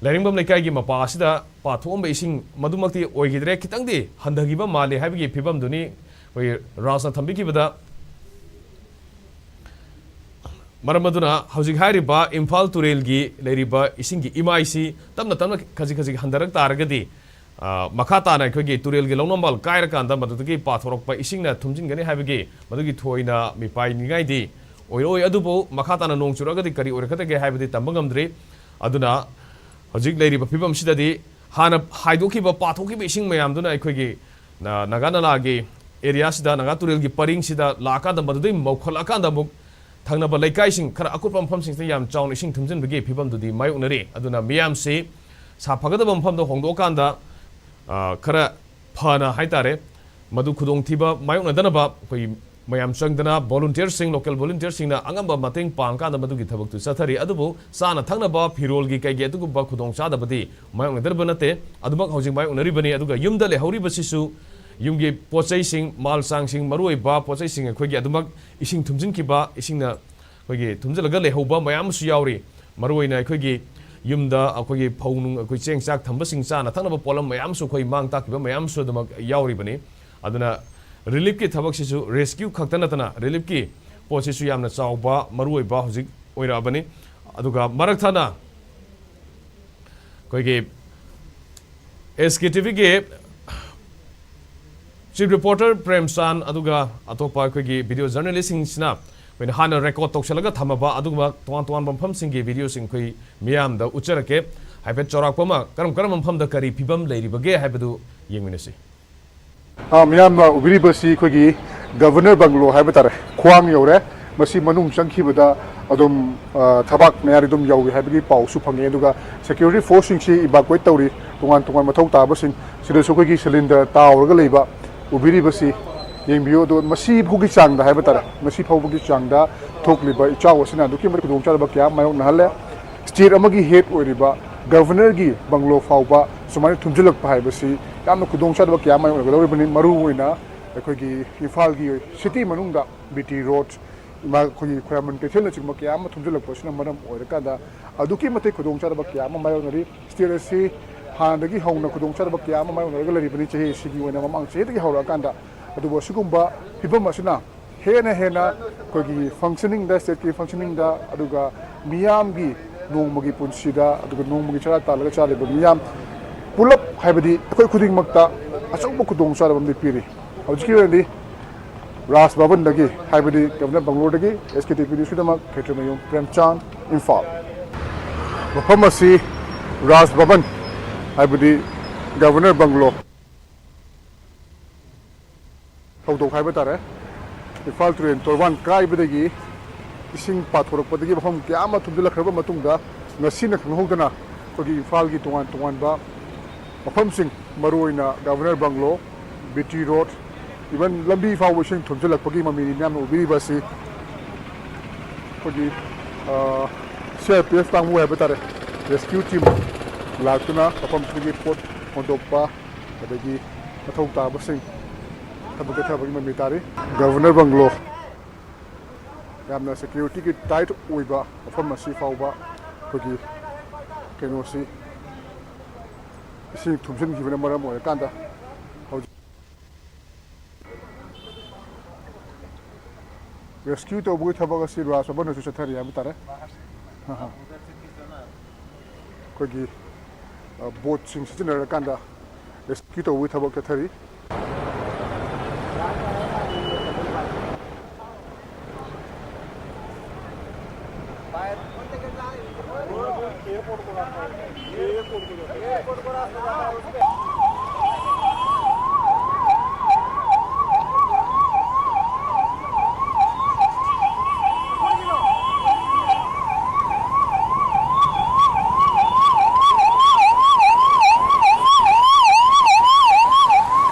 ꯂꯥꯏꯔꯦꯝꯕꯝ ꯂꯩꯀꯥꯏꯒꯤ ꯃꯄꯥ ꯑꯁꯤꯗ ꯄꯥꯊꯣꯛꯑꯝꯕ ꯏꯁꯤꯡ ꯃꯗꯨꯃꯛꯇꯤ ꯑꯣꯏꯈꯤꯗ꯭ꯔꯦ, ꯈꯤꯇꯪꯗꯤ ꯍꯟꯊꯈꯤꯕ ꯃꯥꯜꯂꯤ ꯍꯥꯏꯕꯒꯤ ꯐꯤꯕꯝꯗꯨꯅꯤ ꯑꯩꯈꯣꯏꯒꯤ ꯔꯥꯖꯅ ꯊꯝꯕꯤꯈꯤꯕꯗ, ꯃꯔꯝ ꯑꯗꯨꯅ ꯍꯧꯖꯤꯛ ꯍꯥꯏꯔꯤꯕ ꯏꯝꯐꯥꯜ ꯇꯨꯔꯦꯜꯒꯤ ꯂꯩꯔꯤꯕ ꯏꯁꯤꯡꯒꯤ ꯏꯃꯥꯏꯁꯤ ꯇꯞꯅ ꯇꯞꯅ ꯈꯖꯤꯛ ꯈꯖꯤꯛ ꯍꯟꯊꯔꯛ ꯇꯥꯔꯒꯗꯤ, ꯑ, ꯃꯈꯥ ꯇꯥꯅ ꯑꯩꯈꯣꯏꯒꯤ ꯇꯨꯔꯦꯜꯒꯤ ꯂꯧꯅꯝꯕꯥꯜ ꯀꯥꯏꯔꯀꯥꯟꯗ ꯃꯗꯨꯗꯒꯤ ꯄꯥꯊꯣꯔꯛꯄ ꯏꯁꯤꯡꯅ ꯊꯨꯝꯖꯤꯟꯒꯅꯤ ꯍꯥꯏꯕꯒꯤ ꯃꯗꯨꯒꯤ ꯊꯣꯏꯅ ꯃꯤꯄꯥꯏꯅꯤꯡꯉꯥꯏꯗꯤ ꯑꯣꯏꯔꯛꯑꯣꯏ꯫ ꯑꯗꯨꯕꯨ ꯃꯈꯥ ꯇꯥꯅ ꯅꯣꯡ ꯆꯨꯔꯛꯑꯒꯗꯤ ꯀꯔꯤ ꯑꯣꯏꯔꯛꯀꯗꯒꯦ ꯍꯥꯏꯕꯗꯤ ꯇꯝꯕ ꯉꯝꯗ꯭ꯔꯤ꯫ ꯑꯗꯨꯅ ꯍꯧꯖꯤꯛ ꯂꯩꯔꯤꯕ ꯐꯤꯕꯝꯁꯤꯗꯗꯤ ꯍꯥꯟꯅ ꯍꯥꯏꯗꯣꯛꯈꯤꯕ, ꯄꯥꯊꯣꯛꯈꯤꯕ ꯏꯁꯤꯡ ꯃꯌꯥꯝꯗꯨꯅ ꯑꯩꯈꯣꯏꯒꯤ ꯅ-, ꯅꯥꯒꯥ ꯅꯂꯥꯒꯤ ꯑꯦꯔꯤꯌꯥꯁꯤꯗ, ꯅꯥꯒꯥ ꯇꯨꯔꯦꯜꯒꯤ ꯄꯔꯤꯡꯁꯤꯗ ꯂꯥꯛꯑꯀꯥꯟꯗ, ꯃꯗꯨꯗꯩ ꯃꯧꯈꯠꯂꯛꯑꯀꯥꯟꯗ ꯑꯃꯨꯛ ꯊꯪꯅꯕ ꯂꯩꯀꯥꯏꯁꯤꯡ, ꯈꯔ ꯑꯀꯨꯠꯄ ꯃꯐꯝꯁꯤꯡꯁꯤꯗ ꯌꯥꯝ ꯆꯥꯎꯅ ꯏꯁꯤꯡ ꯊꯨꯝꯖꯤꯟꯕꯒꯤ ꯐꯤꯕꯝꯗꯨꯗꯤ ꯃꯥꯌꯣꯛꯅꯔꯤ꯫ ꯑꯗꯨꯅ ꯃꯤꯌꯥꯝꯁꯤ ꯁꯥꯐꯒꯗꯕ ꯃꯐꯝꯗ ꯍꯣꯡꯗꯣꯛꯑꯀꯥꯟꯗ, ꯑ, ꯈꯔ ꯐꯅ ꯍꯥꯏꯇꯥꯔꯦ, ꯃꯗꯨ ꯈꯨꯗꯣꯡꯊꯤꯕ ꯃꯥꯌꯣꯛꯅꯗꯅꯕ ꯑꯩꯈꯣꯏ ꯃꯌꯥꯝ ꯆꯪꯗꯅ, ꯚꯣꯂꯨꯟꯇꯤꯌꯔꯁꯤꯡ, ꯂꯣꯀꯦꯜ ꯚꯣꯂꯨꯟꯇꯤꯌꯔꯁꯤꯡꯅ ꯑꯉꯝꯕ ꯃꯇꯦꯡ ꯄꯥꯡꯀꯥꯟꯗ ꯃꯗꯨꯒꯤ ꯊꯕꯛꯇꯨ ꯆꯠꯊꯔꯤ꯫ ꯑꯗꯨꯕꯨ ꯆꯥꯅ ꯊꯛꯅꯕ, ꯐꯤꯔꯣꯜꯒꯤ ꯀꯩꯒꯤ ꯑꯗꯨꯒꯨꯝꯕ ꯈꯨꯗꯣꯡꯆꯥꯗꯕꯗꯤ ꯃꯥꯌꯣꯛꯅꯗ꯭ꯔꯕ ꯅꯠꯇꯦ, ꯑꯗꯨꯃꯛ ꯍꯧꯖꯤꯛ ꯃꯥꯌꯣꯛꯅꯔꯤꯕꯅꯤ꯫ ꯑꯗꯨꯒ ꯌꯨꯝꯗ ꯂꯩꯍꯧꯔꯤꯕꯁꯤꯁꯨ ꯌꯨꯝꯒꯤ ꯄꯣꯠ ꯆꯩꯁꯤꯡ, ꯃꯥꯜ ꯆꯥꯡꯁꯤꯡ, ꯃꯔꯨꯑꯣꯏꯕ ꯄꯣꯠ ꯆꯩꯁꯤꯡ ꯑꯩꯈꯣꯏꯒꯤ ꯑꯗꯨꯃꯛ ꯏꯁꯤꯡ ꯊꯨꯝꯖꯤꯟꯈꯤꯕ, ꯏꯁꯤꯡꯅ ꯑꯩꯈꯣꯏꯒꯤ ꯊꯨꯝꯖꯤꯜꯂꯒ ꯂꯩꯍꯧꯕ ꯃꯌꯥꯝ ꯑꯃꯁꯨ ꯌꯥꯎꯔꯤ꯫ ꯃꯔꯨꯑꯣꯏꯅ ꯑꯩꯈꯣꯏꯒꯤ ꯌꯨꯝꯗ ꯑꯩꯈꯣꯏꯒꯤ ꯐꯧ ꯅꯨꯡ, ꯑꯩꯈꯣꯏ ꯆꯦꯡ ꯆꯥꯛ ꯊꯝꯕꯁꯤꯡ, ꯆꯥꯅ ꯊꯛꯅꯕ ꯄꯣꯠꯂꯝ ꯃꯌꯥꯝꯁꯨ, ꯑꯩꯈꯣꯏ ꯃꯥꯡ ꯇꯥꯛꯈꯤꯕ ꯃꯌꯥꯝꯁꯨ ꯑꯗꯨꯃꯛ ꯌꯥꯎꯔꯤꯕꯅꯤ꯫ ꯑꯗꯨꯅ ꯔꯤꯂꯤꯐꯀꯤ ꯊꯕꯛꯁꯤꯁꯨ, ꯔꯦꯁꯀ꯭ꯌꯨ ꯈꯛꯇ ꯅꯠꯇꯅ ꯔꯤꯂꯤꯐꯀꯤ ꯄꯣꯠꯁꯤꯁꯨ ꯌꯥꯝꯅ ꯆꯥꯎꯕ, ꯃꯔꯨꯑꯣꯏꯕ ꯍꯧꯖꯤꯛ ꯑꯣꯏꯔꯛꯑꯕꯅꯤ꯫ ꯑꯗꯨꯒ ꯃꯔꯛ ꯊꯠꯅ ꯑꯩꯈꯣꯏꯒꯤ ꯑꯦꯁ ꯀꯦ ꯇꯤ ꯚꯤꯒꯤ ꯆꯤꯐ ꯔꯤꯄꯣꯔꯇꯔ ꯄ꯭ꯔꯦꯝꯆꯥꯟ, ꯑꯗꯨꯒ ꯑꯇꯣꯞꯄ ꯑꯩꯈꯣꯏꯒꯤ ꯚꯤꯗꯤꯑꯣ ꯖꯔꯅꯦꯂꯤꯁꯁꯤꯡꯁꯤꯅ ꯑꯩꯈꯣꯏꯅ ꯍꯥꯟꯅ ꯔꯦꯀꯣꯔꯗ ꯇꯧꯁꯤꯜꯂꯒ ꯊꯝꯃꯕ ꯑꯗꯨꯒꯨꯝꯕ ꯇꯣꯉꯥꯟ ꯇꯣꯉꯥꯟꯕ ꯃꯐꯝꯁꯤꯡꯒꯤ ꯚꯤꯗꯤꯑꯣꯁꯤꯡ ꯑꯩꯈꯣꯏ ꯃꯤꯌꯥꯝꯗ ꯎꯠꯆꯔꯛꯀꯦ꯫ ꯍꯥꯏꯐꯦꯠ ꯆꯥꯎꯔꯥꯛꯄ ꯑꯃ, ꯀꯔꯝ ꯀꯔꯝꯕ ꯃꯐꯝꯗ ꯀꯔꯤ ꯐꯤꯕꯝ ꯂꯩꯔꯤꯕꯒꯦ ꯍꯥꯏꯕꯗꯨ ꯌꯦꯡꯃꯤꯟꯅꯁꯤ꯫ ꯑ, ꯃꯤꯌꯥꯝꯅ ꯎꯕꯤꯔꯤꯕꯁꯤ ꯑꯩꯈꯣꯏꯒꯤ ꯒꯚꯔꯅꯔ ꯕꯪꯒ꯭ꯂꯣ ꯍꯥꯏꯕ ꯇꯥꯔꯦ, ꯈ꯭ꯋꯥꯡ ꯌꯧꯔꯦ꯫ ꯃꯁꯤ ꯃꯅꯨꯡ ꯆꯪꯈꯤꯕꯗ ꯑꯗꯨꯝ, ꯑ, ꯊꯕꯥꯛ ꯃꯌꯥꯗꯤ ꯑꯗꯨꯝ ꯌꯧꯏ ꯍꯥꯏꯕꯒꯤ ꯄꯥꯎꯁꯨ ꯐꯪꯉꯦ꯫ ꯑꯗꯨꯒ ꯁꯦꯀ꯭ꯌꯨꯔꯤꯇꯤ ꯐꯣꯔꯁꯁꯤꯡꯁꯤ ꯏꯚꯥꯀ꯭ꯋꯦꯠ ꯇꯧꯔꯤ꯫ ꯇꯣꯉꯥꯟ ꯇꯣꯉꯥꯟ ꯃꯊꯧ ꯇꯥꯕꯁꯤꯡ, ꯁꯤꯗꯁꯨ ꯑꯩꯈꯣꯏꯒꯤ ꯁꯤꯂꯤꯟꯗꯔ ꯇꯥꯎꯔꯒ ꯂꯩꯕ ꯎꯕꯤꯔꯤꯕꯁꯤ ꯌꯦꯡꯕꯤꯌꯨ꯫ ꯑꯗꯣ ꯃꯁꯤ ꯐꯥꯎꯒꯤ ꯆꯥꯡꯗ ꯍꯥꯏꯕ ꯇꯥꯔꯦ, ꯃꯁꯤ ꯐꯥꯎꯕꯒꯤ ꯆꯥꯡꯗ ꯊꯣꯛꯂꯤꯕ ꯏꯆꯥꯎ ꯑꯁꯤꯅ ꯑꯗꯨꯛꯀꯤ ꯃꯇꯤꯛ ꯈꯨꯗꯣꯡꯆꯥꯗꯕ ꯀꯌꯥ ꯑꯃ ꯃꯥꯌꯣꯛꯅꯍꯜꯂꯦ꯫ ꯁ꯭ꯇꯦꯠ ꯑꯃꯒꯤ ꯍꯦꯗ ꯑꯣꯏꯔꯤꯕ ꯒꯚꯔꯅꯔꯒꯤ ꯕꯪꯒ꯭ꯂꯣ ꯐꯥꯎꯕ ꯁꯨꯃꯥꯏꯅ ꯊꯨꯝꯖꯤꯜꯂꯛꯄ ꯍꯥꯏꯕꯁꯤ ꯌꯥꯝꯅ ꯈꯨꯗꯣꯡꯆꯥꯗꯕ ꯀꯌꯥ ꯑꯃ ꯃꯥꯌꯣꯛꯅꯒꯗꯧꯔꯤꯕꯅꯤ꯫ ꯃꯔꯨꯑꯣꯏꯅ ꯑꯩꯈꯣꯏꯒꯤ ꯏꯝꯐꯥꯜꯒꯤ ꯁꯤꯇꯤ ꯃꯅꯨꯡꯗ ꯕꯤ ꯇꯤ ꯔꯣꯗ, ꯏꯃꯥ, ꯑꯩꯈꯣꯏꯒꯤ ꯈꯣꯏꯔꯥꯡꯕꯟ ꯀꯩꯊꯦꯜꯅꯆꯤꯡꯕ ꯀꯌꯥ ꯑꯃ ꯊꯨꯝꯖꯤꯜꯂꯛꯄꯁꯤꯅ ꯃꯔꯝ ꯑꯣꯏꯔꯀꯥꯟꯗ ꯑꯗꯨꯛꯀꯤ ꯃꯇꯤꯛ ꯈꯨꯗꯣꯡꯆꯥꯗꯕ ꯀꯌꯥ ꯑꯃ ꯃꯥꯌꯣꯛꯅꯔꯤ꯫ ꯁ꯭ꯇꯦꯠ ꯑꯁꯤ ꯍꯥꯟꯅꯗꯒꯤ ꯍꯧꯅ ꯈꯨꯗꯣꯡꯆꯥꯗꯕ ꯀꯌꯥ ꯑꯃ ꯃꯥꯌꯣꯛꯅꯔꯒ ꯂꯩꯔꯤꯕꯅꯤ꯫ ꯆꯍꯤ ꯑꯁꯤꯒꯤ ꯑꯣꯏꯅ ꯃꯃꯥꯡ ꯆꯍꯤꯗꯒꯤ ꯍꯧꯔꯛꯑꯀꯥꯟꯗ ꯑꯗꯨꯕꯨ ꯑꯁꯤꯒꯨꯝꯕ ꯐꯤꯕꯝ ꯑꯁꯤꯅ ꯍꯦꯟꯅ ꯍꯦꯟꯅ ꯑꯩꯈꯣꯏꯒꯤ functioningꯗ, stateꯀꯤ functioningꯗ, ꯑꯗꯨꯒ ꯃꯤꯌꯥꯝꯒꯤ ꯅꯣꯡꯃꯒꯤ ꯄꯨꯟꯁꯤꯗ, ꯑꯗꯨꯒ ꯅꯣꯡꯃꯒꯤ ꯆꯔꯥ ꯇꯥꯜꯂꯒ ꯆꯥꯔꯤꯕ ꯃꯤꯌꯥꯝ ꯄꯨꯂꯞ, ꯍꯥꯏꯕꯗꯤ ꯑꯩꯈꯣꯏ ꯈꯨꯗꯤꯡꯃꯛꯇ ꯑꯆꯧꯕ ꯈꯨꯗꯣꯡꯆꯥꯗꯕ ꯑꯃꯗꯤ ꯄꯤꯔꯤ꯫ ꯍꯧꯖꯤꯛꯀꯤ ꯑꯣꯏꯅꯗꯤ ꯔꯥꯖ ꯚꯕꯟꯗꯒꯤ, ꯍꯥꯏꯕꯗꯤ Governor Bungalow ꯗꯒꯤ S K T V Newsꯀꯤꯗꯃꯛ ꯈꯦꯇ꯭ꯔꯤꯃꯌꯨꯝ ꯄ꯭ꯔꯦꯝꯆꯥꯟ, ꯏꯝꯐꯥꯜ꯫ ꯃꯐꯝ ꯑꯁꯤ ꯔꯥꯖ ꯚꯕꯟ, ꯍꯥꯏꯕꯗꯤ Governor Bungalow ꯊꯧꯗꯣꯛ ꯍꯥꯏꯕ ꯇꯥꯔꯦ꯫ ꯏꯝꯐꯥꯜ ꯇꯨꯔꯦꯜ ꯇꯣꯔꯕꯥꯟ ꯀꯥꯏꯕꯗꯒꯤ ꯏꯁꯤꯡ ꯄꯥꯊꯣꯔꯛꯄꯗꯒꯤ ꯃꯐꯝ ꯀꯌꯥ ꯑꯃ ꯊꯨꯝꯖꯤꯜꯂꯛꯈ꯭ꯔꯕ ꯃꯇꯨꯡꯗ, ꯉꯁꯤꯅ ꯈꯪꯍꯧꯗꯅ ꯑꯩꯈꯣꯏꯒꯤ ꯏꯝꯐꯥꯜꯒꯤ ꯇꯣꯉꯥꯟ ꯇꯣꯉꯥꯟꯕ ꯃꯐꯝꯁꯤꯡ, ꯃꯔꯨꯑꯣꯏꯅ Governor Bungalow, B T Road, even ꯂꯝꯕꯤ ꯐꯥꯎꯕ ꯏꯁꯤꯡ ꯊꯨꯝꯖꯤꯜꯂꯛꯄꯒꯤ ꯃꯃꯤꯅꯤ ꯃꯌꯥꯝꯅ ꯎꯕꯤꯔꯤꯕ ꯑꯁꯤ꯫ ꯑꯩꯈꯣꯏꯒꯤ, ꯑ, C R P F ꯀꯥꯡꯕꯨ ꯍꯥꯏꯕ ꯇꯥꯔꯦ, rescue team ꯂꯥꯛꯇꯨꯅ ꯃꯐꯝꯁꯤꯗꯒꯤ ꯄꯣꯠ ꯍꯣꯟꯗꯣꯛꯄ, ꯑꯗꯒꯤ ꯃꯊꯧ ꯇꯥꯕꯁꯤꯡ ꯊꯕꯛ ꯆꯠꯊꯕꯒꯤ ꯃꯃꯤ ꯇꯥꯔꯤ꯫ Governor Bungalow, ꯌꯥꯝꯅ securityꯒꯤ tight ꯑꯣꯏꯕ ꯃꯐꯝ ꯑꯁꯤ ꯐꯥꯎꯕ ꯑꯩꯈꯣꯏꯒꯤ ꯀꯩꯅꯣꯁꯤ, ꯏꯁꯤꯡ ꯊꯨꯝꯖꯤꯟꯈꯤꯕꯅ ꯃꯔꯝ ꯑꯣꯏꯔꯀꯥꯟꯗ ꯍꯧꯖꯤꯛ rescue ꯇꯧꯕꯒꯤ ꯊꯕꯛ ꯑꯁꯤ ꯔꯥꯖ ꯚꯕꯟꯅꯁꯨ ꯆꯠꯊꯔꯤ ꯍꯥꯏꯕ ꯇꯥꯔꯦ꯫ ꯑꯩꯈꯣꯏꯒꯤ, ꯑ, boatꯁꯤꯡ ꯁꯤꯖꯤꯟꯅꯔꯀꯥꯟꯗ rescue ꯇꯧꯕꯒꯤ ꯊꯕꯛ ꯆꯠꯊꯔꯤ꯫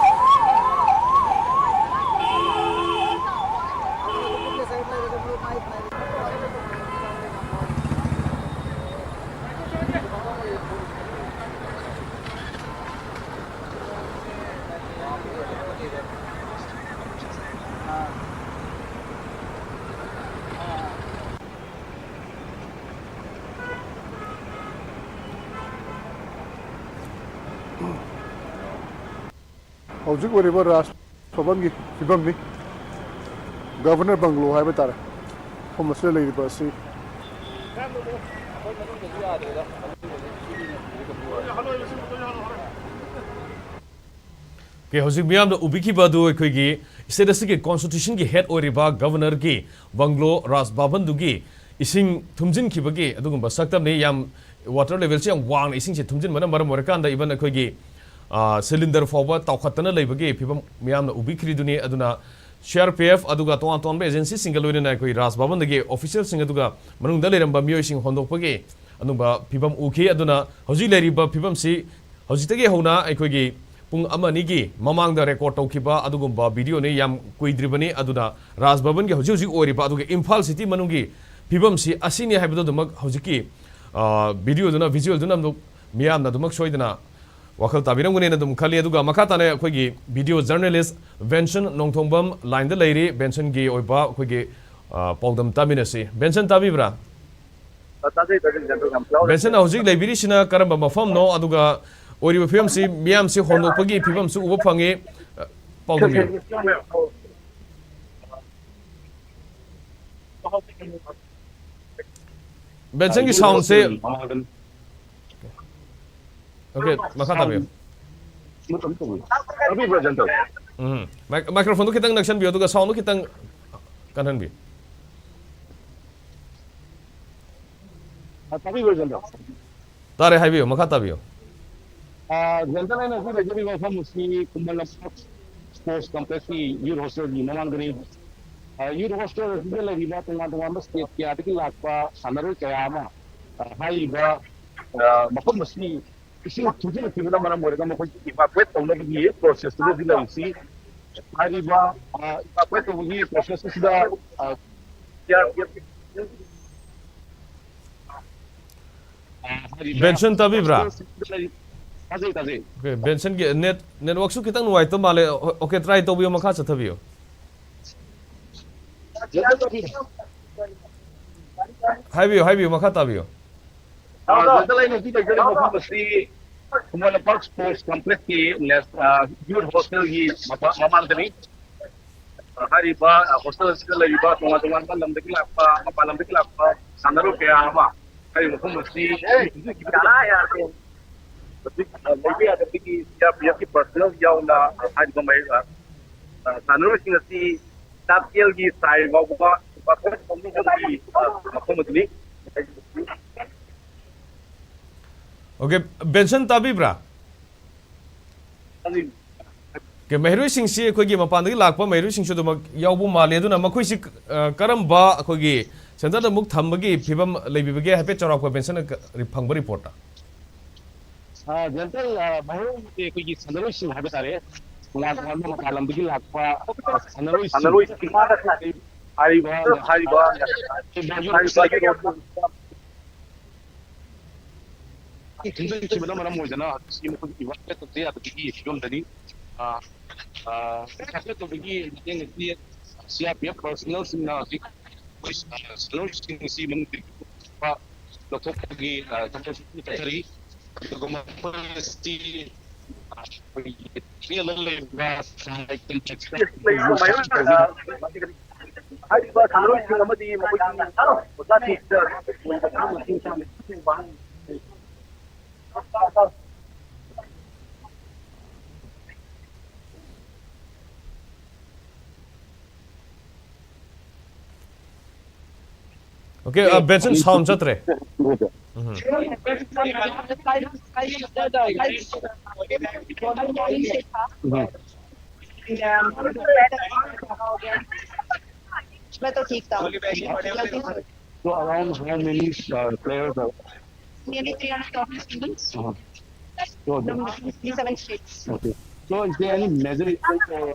ꯍꯧꯖꯤꯛ ꯑꯣꯏꯔꯤꯕ ꯔꯥꯖ ꯊꯧꯕꯥꯜꯒꯤ ꯐꯤꯕꯝꯅꯤ꯫ ꯒꯕꯔꯅꯔ ꯕꯪꯒ꯭ꯂꯣ ꯍꯥꯏꯕ ꯇꯥꯔꯦ, ꯃꯐꯝ ꯑꯁꯤꯗ ꯂꯩꯔꯤꯕ ꯑꯁꯤ꯫ ꯑꯣꯀꯦ, ꯍꯧꯖꯤꯛ ꯃꯤꯌꯥꯝꯅ ꯎꯕꯤꯈꯤꯕ ꯑꯗꯨ ꯑꯩꯈꯣꯏꯒꯤ ꯁ꯭ꯇꯦꯠ ꯑꯁꯤꯒꯤ ꯀꯣꯟꯁꯇꯤꯇ꯭ꯌꯨꯁꯟꯒꯤ ꯍꯦꯗ ꯑꯣꯏꯔꯤꯕ ꯒꯕꯔꯅꯔꯒꯤ ꯕꯪꯒ꯭ꯂꯣ, ꯔꯥꯖ ꯚꯕꯟꯗꯨꯒꯤ ꯏꯁꯤꯡ ꯊꯨꯝꯖꯤꯟꯈꯤꯕꯒꯤ ꯑꯗꯨꯒꯨꯝꯕ ꯁꯛꯇꯝꯅꯤ꯫ ꯌꯥꯝ ꯋꯥꯇꯔ ꯂꯦꯚꯦꯜꯁꯤ ꯌꯥꯝ ꯋꯥꯡꯅ ꯏꯁꯤꯡꯁꯦ ꯊꯨꯝꯖꯤꯟꯕꯅ ꯃꯔꯝ ꯑꯣꯏꯔꯀꯥꯟꯗ ꯏꯚꯟ ꯑꯩꯈꯣꯏꯒꯤ, ꯑ, ꯁꯤꯂꯤꯟꯗꯔ ꯐꯥꯎꯕ ꯇꯥꯎꯈꯠꯇꯅ ꯂꯩꯕꯒꯤ ꯐꯤꯕꯝ ꯃꯤꯌꯥꯝꯅ ꯎꯕꯤꯈ꯭ꯔꯤꯗꯨꯅꯤ꯫ ꯑꯗꯨꯅ ꯁꯤ ꯑꯥꯔ ꯄꯤ ꯑꯦꯐ ꯑꯗꯨꯒ ꯇꯣꯉꯥꯟ ꯇꯣꯉꯥꯟꯕ ꯑꯦꯖꯦꯟꯁꯤꯁꯤꯡꯒ ꯂꯣꯏꯅꯅ ꯑꯩꯈꯣꯏ ꯔꯥꯖ ꯚꯕꯟꯗꯒꯤ ꯑꯣꯐꯤꯁꯤꯌꯦꯜꯁꯤꯡ ꯑꯗꯨꯒ ꯃꯅꯨꯡꯗ ꯂꯩꯔꯝꯕ ꯃꯤꯑꯣꯏꯁꯤꯡ ꯍꯣꯟꯗꯣꯛꯄꯒꯤ ꯑꯗꯨꯝꯕ ꯐꯤꯕꯝ ꯎꯈꯤ꯫ ꯑꯗꯨꯅ ꯍꯧꯖꯤꯛ ꯂꯩꯔꯤꯕ ꯐꯤꯕꯝꯁꯤ ꯍꯧꯖꯤꯛꯇꯒꯤ ꯍꯧꯅ ꯑꯩꯈꯣꯏꯒꯤ ꯄꯨꯡ ꯑꯃ ꯑꯅꯤꯒꯤ ꯃꯃꯥꯡꯗ ꯔꯦꯀꯣꯔꯗ ꯇꯧꯈꯤꯕ ꯑꯗꯨꯒꯨꯝꯕ ꯚꯤꯗꯤꯑꯣꯅꯤ, ꯌꯥꯝ ꯀꯨꯏꯗ꯭ꯔꯤꯕꯅꯤ꯫ ꯑꯗꯨꯅ ꯔꯥꯖ ꯚꯕꯟꯒꯤ ꯍꯧꯖꯤꯛ ꯍꯧꯖꯤꯛ ꯑꯣꯏꯔꯤꯕ ꯑꯗꯨꯒ ꯏꯝꯐꯥꯜ ꯁꯤꯇꯤ ꯃꯅꯨꯡꯒꯤ ꯐꯤꯕꯝꯁꯤ ꯑꯁꯤꯅꯤ ꯍꯥꯏꯕꯗꯨ ꯑꯗꯨꯃꯛ ꯍꯧꯖꯤꯛꯀꯤ, ꯑ, ꯚꯤꯗꯤꯑꯣꯗꯨꯅ, ꯚꯤꯖꯨꯑꯦꯜꯗꯨꯅ ꯑꯗꯨꯝ ꯃꯤꯌꯥꯝꯅ ꯑꯗꯨꯃꯛ ꯁꯣꯏꯗꯅ ꯋꯥꯈꯜ ꯇꯥꯕꯤꯔꯝꯒꯅꯦꯅ ꯑꯗꯨꯝ ꯈꯜꯂꯤ꯫ ꯑꯗꯨꯒ ꯃꯈꯥ ꯇꯥꯅ ꯑꯩꯈꯣꯏꯒꯤ ꯚꯤꯗꯤꯑꯣ ꯖꯔꯅꯦꯂꯤꯁ ꯕꯦꯟꯁꯟ ꯅꯣꯡꯊꯣꯡꯕꯝ ꯂꯥꯏꯟꯗ ꯂꯩꯔꯤ꯫ ꯕꯦꯟꯁꯟꯒꯤ ꯑꯣꯏꯕ ꯑꯩꯈꯣꯏꯒꯤ, ꯑ, ꯄꯥꯎꯗꯝ ꯇꯥꯃꯤꯟꯅꯁꯤ꯫ ꯕꯦꯟꯁꯟ, ꯇꯥꯕꯤꯕ꯭ꯔꯥ? ꯑ, ꯇꯥꯖꯩ, ꯇꯥꯖꯩ, ꯖꯦꯟꯗ꯭ꯔꯣ, ꯌꯥꯝ ꯌꯥꯎꯔꯦ꯫ ꯕꯦꯟꯁꯟ, ꯍꯧꯖꯤꯛ ꯂꯩꯕꯤꯔꯤꯁꯤꯅ ꯀꯔꯝꯕ ꯃꯐꯝꯅꯣ? ꯑꯗꯨꯒ ꯑꯣꯏꯔꯤꯕ ꯐꯤꯕꯝꯁꯤ, ꯃꯤꯌꯥꯝꯁꯤ ꯍꯣꯟꯗꯣꯛꯄꯒꯤ ꯐꯤꯕꯝꯁꯨ ꯎꯕ ꯐꯪꯉꯤ꯫ ꯑ, ꯄꯥꯎꯗꯝꯕꯤꯌꯨ꯫ ꯕꯦꯟꯁꯟꯒꯤ ꯁꯥꯎꯟꯁꯦ꯫ ꯑꯣꯀꯦ, ꯃꯈꯥ ꯇꯥꯕꯤꯌꯨ꯫ ꯇꯥꯕꯤꯕ꯭ꯔꯥ, ꯖꯦꯟꯗ꯭ꯔꯣ? ꯎꯝ꯫ ꯃꯥꯏ-, ꯃꯥꯏꯀ꯭ꯔꯣꯐꯣꯟꯗꯣ ꯈꯤꯇꯪ ꯅꯛꯁꯟꯕꯤꯌꯨ, ꯑꯗꯨꯒ ꯁꯥꯎꯟꯗꯣ ꯈꯤꯇꯪ ꯀꯟꯍꯟꯕꯤꯌꯨ꯫ ꯑ, ꯇꯥꯕꯤꯕ꯭ꯔꯥ, ꯖꯦꯟꯗ꯭ꯔꯣ? ꯇꯥꯔꯦ, ꯍꯥꯏꯕꯤꯌꯨ, ꯃꯈꯥ ꯇꯥꯕꯤꯌꯨ꯫ ꯑ, ꯖꯦꯟꯗ꯭ꯔꯣ, ꯑꯩꯅ ꯍꯧꯖꯤꯛ ꯂꯩꯖꯔꯤꯕ ꯃꯐꯝ ꯑꯁꯤ ꯈꯨꯃꯟ ꯂꯝꯄꯥꯛ ꯁ꯭ꯄꯣꯔꯠꯁ ꯀꯝꯄ꯭ꯂꯦꯛꯁꯀꯤ ꯌꯨꯠ ꯍꯣꯁꯇꯦꯜꯒꯤ ꯃꯃꯥꯡꯗꯅꯤ꯫ ꯑ, ꯌꯨꯠ ꯍꯣꯁꯇꯦꯜ ꯑꯁꯤꯗ ꯂꯩꯔꯤꯕ ꯇꯣꯉꯥꯟ ꯇꯣꯉꯥꯟꯕ ꯁ꯭ꯇꯦꯠ ꯀꯌꯥꯗꯒꯤ ꯂꯥꯛꯄ ꯁꯥꯟꯅꯔꯣꯏ ꯀꯌꯥ ꯑꯃ, ꯑ, ꯍꯥꯏꯔꯤꯕ, ꯑ, ꯃꯐꯝ ꯑꯁꯤ ꯏꯁꯤꯡ ꯊꯨꯝꯖꯤꯜꯂꯛꯈꯤꯕꯅ ꯃꯔꯝ ꯑꯣꯏꯔꯒ ꯃꯈꯣꯏꯁꯤ ꯏꯚꯥꯀꯨꯋꯦꯠ ꯇꯧꯅꯕꯒꯤ ꯄ꯭ꯔꯣꯁꯦꯁꯇꯨꯗ ꯍꯧꯖꯤꯛ ꯂꯩꯔꯤꯁꯤ꯫ ꯍꯥꯏꯔꯤꯕ, ꯑ, ꯏꯚꯥꯀꯨꯋꯦꯠ ꯇꯧꯕꯒꯤ ꯄ꯭ꯔꯣꯁꯦꯁ ꯑꯁꯤꯗ, ꯑ, ꯕꯦꯟꯁꯟ, ꯇꯥꯕꯤꯕ꯭ꯔꯥ? ꯇꯥꯖꯩ, ꯇꯥꯖꯩ꯫ ꯑꯣꯀꯦ, ꯕꯦꯟꯁꯟꯒꯤ ꯅꯦꯠ, ꯅꯦꯠꯋꯥꯛꯁꯨ ꯈꯤꯇꯪ ꯅꯨꯡꯉꯥꯏꯇꯕ ꯃꯥꯜꯂꯦ꯫ ꯑꯣ-, ꯑꯣꯀꯦ, ꯇ꯭ꯔꯥꯏ ꯇꯧꯕꯤꯌꯨ, ꯃꯈꯥ ꯆꯠꯊꯕꯤꯌꯨ꯫ ꯍꯥꯏꯕꯤꯌꯨ, ꯍꯥꯏꯕꯤꯌꯨ, ꯃꯈꯥ ꯇꯥꯕꯤꯌꯨ꯫ ꯑ, ꯖꯦꯟꯗ꯭ꯔꯣ, ꯑꯩꯅ ꯍꯧꯖꯤꯛ ꯂꯩꯖꯔꯤꯕ ꯃꯐꯝ ꯑꯁꯤ ꯈꯨꯃꯟ ꯂꯝꯄꯥꯛ ꯁ꯭ꯄꯣꯔꯠꯁ ꯀꯝꯄ꯭ꯂꯦꯛꯁꯀꯤ ꯅꯦꯁ-, ꯑ, ꯌꯨꯠ ꯍꯣꯁꯇꯦꯜꯒꯤ ꯃꯄꯥ-, ꯃꯃꯥꯡꯗꯅꯤ꯫ ꯑ, ꯍꯥꯏꯔꯤꯕ, ꯑ, ꯍꯣꯁꯇꯦꯜ ꯑꯁꯤꯗ ꯂꯩꯔꯤꯕ ꯇꯣꯉꯥꯟ ꯇꯣꯉꯥꯟꯕ ꯂꯝꯗꯒꯤ ꯂꯥꯛꯄ, ꯃꯄꯥꯟ ꯂꯝꯗꯒꯤ ꯂꯥꯛꯄ ꯁꯥꯟꯅꯔꯣꯏ ꯀꯌꯥ ꯑꯃ ꯍꯥꯏꯔꯤꯕ ꯃꯐꯝ ꯑꯁꯤ ꯍꯧꯖꯤꯛ, ꯑ, ꯂꯩꯕ ꯌꯥꯗꯕꯒꯤ ꯁꯤ ꯑꯥꯔ ꯄꯤ ꯑꯦꯐꯀꯤ ꯄꯔꯁꯅꯦꯜ ꯌꯥꯎꯅ, ꯑ, ꯍꯥꯏꯔꯤꯕ ꯃꯍꯩ-, ꯑ, ꯑ, ꯁꯥꯟꯅꯔꯣꯏꯁꯤꯡ ꯑꯁꯤ ꯇꯥꯛꯀꯦꯜꯒꯤ ꯁꯥꯏ ꯐꯥꯎꯕ ꯃꯐꯝ ꯑꯗꯨꯅꯤ꯫ ꯑꯣꯀꯦ, ꯕꯦꯟꯁꯟ, ꯇꯥꯕꯤꯕ꯭ꯔꯥ? ꯑꯣꯀꯦ, ꯃꯍꯩꯔꯣꯏꯁꯤꯡꯁꯤ ꯑꯩꯈꯣꯏꯒꯤ ꯃꯄꯥꯟꯗꯒꯤ ꯂꯥꯛꯄ ꯃꯍꯩꯔꯣꯏꯁꯤꯡꯁꯨ ꯑꯗꯨꯃꯛ ꯌꯥꯎꯕ ꯃꯥꯜꯂꯤ꯫ ꯑꯗꯨꯅ ꯃꯈꯣꯏꯁꯤ, ꯑ, ꯀꯔꯝꯕ ꯑꯩꯈꯣꯏꯒꯤ ꯁꯦꯟꯇꯔꯗ ꯑꯃꯨꯛ ꯊꯝꯕꯒꯤ ꯐꯤꯕꯝ ꯂꯩꯕꯤꯕꯒꯦ ꯍꯥꯏꯐꯦꯠ ꯆꯥꯎꯔꯥꯛꯄ ꯕꯦꯟꯁꯟꯅ ꯀ-, ꯐꯪꯕ ꯔꯤꯄꯣꯔꯠꯇ? ꯑ, ꯖꯦꯟꯇꯜ, ꯑ, ꯃꯍꯩꯔꯣꯏ ꯑꯩꯈꯣꯏꯒꯤ ꯁꯥꯟꯅꯔꯣꯏꯁꯤꯡ ꯍꯥꯏꯕ ꯇꯥꯔꯦ, ꯇꯣꯉꯥꯟ ꯇꯣꯉꯥꯟꯕ ꯃꯄꯥꯟ ꯂꯝꯗꯒꯤ ꯂꯥꯛꯄ, ꯑ, ꯁꯥꯟꯅꯔꯣꯏꯁꯤꯡ ꯁꯥꯟꯅꯔꯣꯏꯁꯤꯡ ꯍꯥꯏꯔꯤꯕ, ꯍꯥꯏꯔꯤꯕ ꯊꯤꯡꯖꯤꯟꯈꯤꯕꯅ ꯃꯔꯝ ꯑꯣꯏꯗꯅ ꯍꯧꯖꯤꯛꯁꯤ ꯃꯈꯣꯏꯒꯤ ꯏꯚꯥꯀ꯭ꯌꯨꯑꯦꯠ ꯇꯧꯗ ꯌꯥꯗꯕꯒꯤ ꯐꯤꯕꯝꯗꯅꯤ꯫ ꯑ, ꯑ, ꯏꯚꯥꯀ꯭ꯌꯨꯑꯦꯠ ꯇꯧꯕꯒꯤ ꯃꯇꯦꯡ ꯑꯁꯤ ꯁꯤ ꯑꯥꯔ ꯄꯤ ꯑꯦꯐ ꯄꯔꯁꯅꯦꯜꯁꯤꯡꯅ ꯍꯧꯖꯤꯛ ꯑꯩꯈꯣꯏ, ꯑ, ꯁꯥꯟꯅꯔꯣꯏꯁꯤꯡ ꯑꯁꯤ ꯃꯅꯨꯡꯗꯒꯤ ꯂꯧꯊꯣꯛꯄꯒꯤ, ꯑ, ꯊꯕꯛ ꯆꯠꯊꯔꯤ꯫ ꯑꯗꯨꯒ ꯃꯈꯣꯏ ꯑꯁꯤ, ꯑ, ꯑꯩꯈꯣꯏꯒꯤ ꯍꯣꯁꯇꯦꯜꯗ ꯂꯩꯔꯤꯕ ꯂꯩꯔꯤꯕ ꯃꯌꯥꯝ, ꯑ, ꯍꯥꯏꯔꯤꯕ ꯁꯥꯟꯅꯔꯣꯏꯁꯤꯡ ꯑꯃꯗꯤ ꯃꯈꯣꯏꯒꯤ ꯑꯣꯖꯥꯁꯤꯡꯁꯤꯗ ꯑꯣꯀꯦ, ꯑ, ꯕꯦꯟꯁꯟ, ꯁꯥꯎꯟ ꯆꯠꯇ꯭ꯔꯦ꯫ ꯎꯝ꯫ मैं तो ठीक था। So around how many uh, players are Nearly three hundred students. uh, so the, From seven states. okay. So is there any major uh,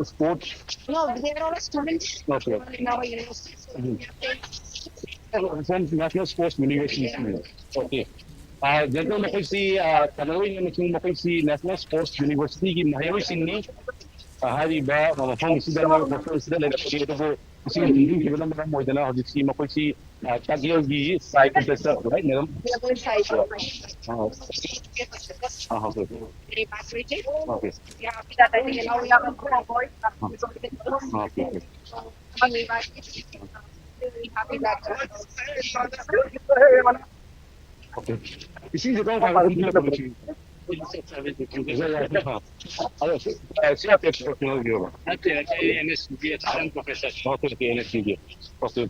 sports? No, they are all students Okay. In our university. Mhm. From National Sports University. Okay. Uh, gentle, ꯃꯈꯣꯏꯁꯤ, uh, ꯁꯥꯟꯅꯔꯣꯏ ꯑꯃꯁꯨꯡ ꯃꯈꯣꯏꯁꯤ National Sports Universityꯒꯤ ꯃꯍꯩꯔꯣꯏꯁꯤꯡꯅꯤ꯫ Uh, ꯍꯥꯏꯔꯤꯕ ꯃꯐꯝ ꯑꯁꯤꯗ ꯃꯣꯏ ꯍꯣꯁꯇꯦꯜ ꯑꯁꯤꯗ ꯂꯩꯔꯛꯄꯅꯤ, ꯑꯗꯨꯕꯨ ꯏꯁꯤꯡ ꯊꯨꯝꯖꯤꯟꯈꯤꯕꯅ ꯃꯔꯝ ꯑꯣꯏꯗꯅ ꯍꯧꯖꯤꯛꯁꯤ ꯃꯈꯣꯏꯁꯤ, ꯑ, ꯇꯥꯛꯌꯦꯜꯒꯤ ꯁꯥꯏ ꯀꯝꯄ꯭ꯂꯦꯛꯁꯇ, right, madam? ꯑ, ꯑ, okay. Okay. ꯑ, okay, okay. Okay. ꯏꯁꯤꯡꯁꯦ ꯀꯔꯝ ꯀꯥꯟꯗ ꯑꯗꯨꯝ ꯄꯤꯔꯛꯄꯅꯣ ꯏꯁꯤꯡ? ꯑꯗꯣ, ꯑ, ꯁꯤ ꯑꯥꯔ ꯄꯤ ꯑꯦꯐ ꯄ꯭ꯔꯣꯐꯦꯁꯅꯦꯜꯒꯤꯔꯣ? ꯅꯠꯇꯦ, ꯅꯠꯇꯦ, ꯑꯩ ꯑꯦꯟ ꯑꯦꯁ ꯌꯨꯒꯤ assistant professor. Okay, okay, N S ꯌꯨꯒꯤ꯫ Okay.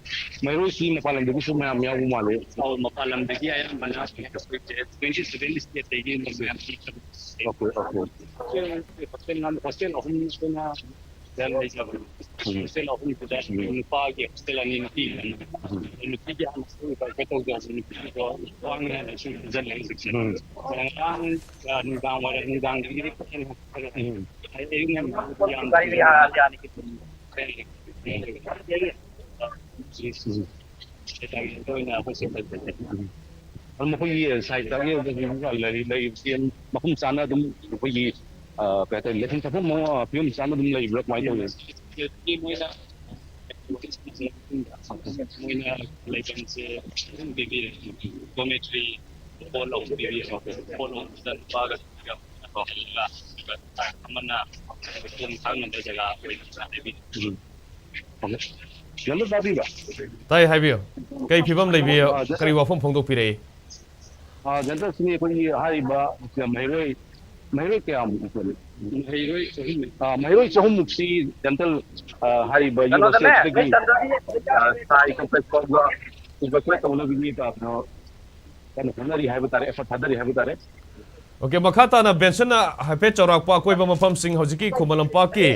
ꯃꯩꯔꯣꯏꯁꯤ ꯃꯄꯥꯟ ꯂꯝꯗꯒꯤꯁꯨ ꯃꯌꯥꯝ ꯌꯥꯎꯕ ꯃꯥꯜꯂꯦ꯫ ꯑꯧ, ꯃꯄꯥꯟ ꯂꯝꯗꯒꯤ ꯑꯌꯥꯝꯕꯅ ꯑꯩꯈꯣꯏꯁꯦ twenty seven state ꯇꯒꯤ ꯃꯌꯥꯝ ꯄꯤꯔꯛꯄꯅꯦ꯫ Okay, okay. ꯍꯣꯁꯇꯦꯜ, ꯍꯣꯁꯇꯦꯜ ꯑꯍꯨꯝ ꯑꯩꯈꯣꯏꯅ ꯌꯥꯝ ꯂꯩꯖꯕꯅꯤ꯫ ꯎꯝ꯫ ꯍꯣꯁꯇꯦꯜ ꯑꯍꯨꯝꯁꯤꯗ ꯎꯝ꯫ ꯅꯨꯄꯥꯒꯤ ꯍꯣꯁꯇꯦꯜ ꯑꯅꯤ, ꯅꯨꯄꯤꯒꯤ ꯑꯅꯤ꯫ ꯎꯝ꯫ ꯅꯨꯄꯤꯒꯤ ꯍꯥꯟꯅ ꯁ꯭ꯀꯨꯜ ꯄ꯭ꯔꯥꯏꯚꯦꯠ ꯇꯧꯖꯕꯅꯤ꯫ ꯅꯨꯄꯤꯗꯣ ꯋꯥꯡꯅ ꯂꯥꯏꯔꯤꯛꯁꯨ ꯐꯖꯅ ꯂꯩ ꯍꯧꯖꯤꯛꯁꯦ꯫ ꯎꯝ꯫ ꯉꯔꯥꯡ, ꯑ, ꯅꯨꯡꯗꯥꯡ ꯋꯥꯏꯔꯝ, ꯅꯨꯡꯗꯥꯡꯗꯒꯤꯗꯤ ꯐꯖꯅ ꯎꯝ꯫ ꯑꯩ ꯑꯌꯨꯛ ꯉꯟꯇꯥ ꯌꯥꯝ ꯎꯝ꯫ ꯎꯝ꯫ ꯑꯗꯨ ꯃꯈꯣꯏꯒꯤ ꯁꯥꯏꯠꯇꯒꯤ ꯂꯩꯔꯤꯕ ꯂꯩꯔꯤꯕꯁꯤ ꯃꯐꯝ ꯆꯥꯅ ꯑꯗꯨꯝ ꯑꯩꯈꯣꯏꯒꯤ, ꯑ, ꯀꯩ ꯍꯥꯏꯇꯥꯔꯦ, ꯂꯩꯐꯝ ꯆꯥꯐꯝ ꯑꯃ ꯐꯤꯕꯝ ꯆꯥꯅ ꯑꯗꯨꯝ ꯂꯩꯕ꯭ꯔꯥ, ꯀꯃꯥꯏꯅ ꯇꯧꯋꯤ? ꯃꯣꯏꯅ, ꯃꯣꯏꯅ ꯂꯩꯐꯝꯁꯦ ꯑꯗꯨꯝ ꯄꯤꯕꯤꯔꯦ꯫ ꯗꯣꯔꯃꯤꯇꯔꯤ ꯍꯣꯜ ꯑꯍꯨꯝ ꯄꯤꯕꯤꯔꯦ꯫ ꯍꯣꯜ ꯑꯍꯨꯝꯁꯤꯗ ꯅꯨꯄꯥꯒ ꯅꯨꯄꯤꯒ ꯑꯃꯅ ꯊꯣꯡ ꯈꯥꯡꯅꯕ ꯖꯒꯥ ꯑꯣꯏꯅ ꯄꯤꯕꯤꯔꯦ꯫ ꯎꯝ꯫ ꯌꯥꯝꯅ ꯇꯥꯕꯤꯕ꯭ꯔꯥ? ꯇꯥꯏ, ꯍꯥꯏꯕꯤꯌꯨ꯫ ꯀꯔꯤ ꯐꯤꯕꯝ ꯂꯩꯕꯤ? ꯑ, ꯀꯔꯤ ꯋꯥꯐꯝ ꯐꯣꯡꯗꯣꯛꯄꯤꯔꯛꯏ? ꯑ, ꯖꯦꯟꯇꯔꯁꯤꯡ ꯑꯩꯈꯣꯏꯒꯤ ꯍꯥꯏꯔꯤꯕ ꯃꯍꯩꯔꯣꯏ, ꯃꯍꯩꯔꯣꯏ ꯀꯌꯥꯃꯨꯛ ꯂꯩ? ꯃꯍꯩꯔꯣꯏ ꯆꯍꯨꯝ꯫ ꯑ, ꯃꯍꯩꯔꯣꯏ ꯆꯍꯨꯝꯃꯨꯛꯁꯤ ꯖꯦꯟꯇꯔ, ꯑ, ꯍꯥꯏꯔꯤꯕ ꯌꯨꯅꯤꯚꯔꯁꯤꯇꯤꯗꯒꯤ, ꯑ, ꯁꯥꯏ ꯀꯝꯄ꯭ꯂꯦꯛꯁ ꯐꯥꯎꯕ ꯏꯚꯥꯀ꯭ꯌꯨꯑꯦꯠ ꯇꯧꯅꯕꯒꯤ, ꯑ, ꯀꯩꯅꯣ, ꯀꯟꯅ ꯍꯣꯠꯅꯔꯤ ꯍꯥꯏꯕ ꯇꯥꯔꯦ, ꯑꯦꯐꯔꯠ ꯊꯥꯗꯔꯤ ꯍꯥꯏꯕ ꯇꯥꯔꯦ꯫ ꯑꯣꯀꯦ, ꯃꯈꯥ ꯇꯥꯅ ꯕꯦꯟꯁꯟꯅ ꯍꯥꯏꯐꯦꯠ ꯆꯥꯎꯔꯥꯛꯄ ꯑꯀꯣꯏꯕ ꯃꯐꯝꯁꯤꯡ, ꯍꯧꯖꯤꯛꯀꯤ ꯈꯨꯃꯟ ꯂꯝꯄꯥꯛꯀꯤ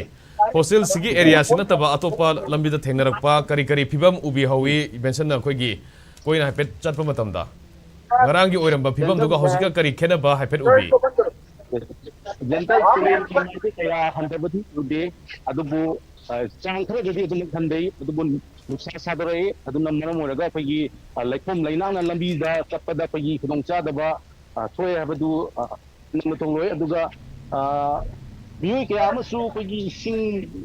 ꯍꯣꯁꯇꯦꯜꯁꯤꯒꯤ ꯑꯦꯔꯤꯌꯥꯁꯤ ꯅꯠꯇꯕ ꯑꯇꯣꯞꯄ ꯂꯝꯕꯤꯗ ꯊꯦꯡꯅꯔꯛꯄ ꯀꯔꯤ ꯀꯔꯤ ꯐꯤꯕꯝ ꯎꯕꯤꯍꯧꯋꯤ? ꯕꯦꯟꯁꯟꯅ ꯑꯩꯈꯣꯏꯒꯤ, ꯑꯩꯈꯣꯏꯅ ꯍꯥꯏꯐꯦꯠ ꯆꯠꯄ ꯃꯇꯝꯗ ꯉꯔꯥꯡꯒꯤ ꯑꯣꯏꯔꯝꯕ ꯐꯤꯕꯝꯗꯨꯒ ꯍꯧꯖꯤꯛꯀ ꯀꯔꯤ ꯈꯦꯠꯅꯕ ꯍꯥꯏꯐꯦꯠ ꯎꯕꯤ? ꯗꯦꯟꯇꯦꯜ ꯀꯦꯔꯤꯌꯔꯒꯤ ꯀꯌꯥ ꯍꯟꯊꯕꯗꯤ ꯎꯗꯦ, ꯑꯗꯨꯕꯨ, ꯑ, ꯆꯥꯡ ꯈꯔꯗꯗꯤ ꯑꯗꯨꯝ ꯍꯟꯊꯩ, ꯑꯗꯨꯕꯨ ꯅꯨꯡꯁꯥ ꯁꯥꯗꯣꯔꯛꯏ꯫ ꯑꯗꯨꯅ ꯃꯔꯝ ꯑꯣꯏꯔꯒ ꯑꯩꯈꯣꯏꯒꯤ, ꯑ, ꯂꯩꯈꯣꯝ ꯂꯩꯅꯥꯡꯅ ꯂꯝꯕꯤꯗ ꯆꯠꯄꯗ ꯑꯩꯈꯣꯏꯒꯤ ꯈꯨꯗꯣꯡꯆꯥꯗꯕ, ꯑ, ꯊꯣꯛꯑꯦ ꯍꯥꯏꯕꯗꯨ, ꯑ, ꯅꯪꯅ ꯇꯧꯔꯣꯏ꯫ ꯑꯗꯨꯒ, ꯑ, ꯃꯤꯑꯣꯏ ꯀꯌꯥ ꯑꯃꯁꯨ ꯑꯩꯈꯣꯏꯒꯤ ꯏꯁꯤꯡ,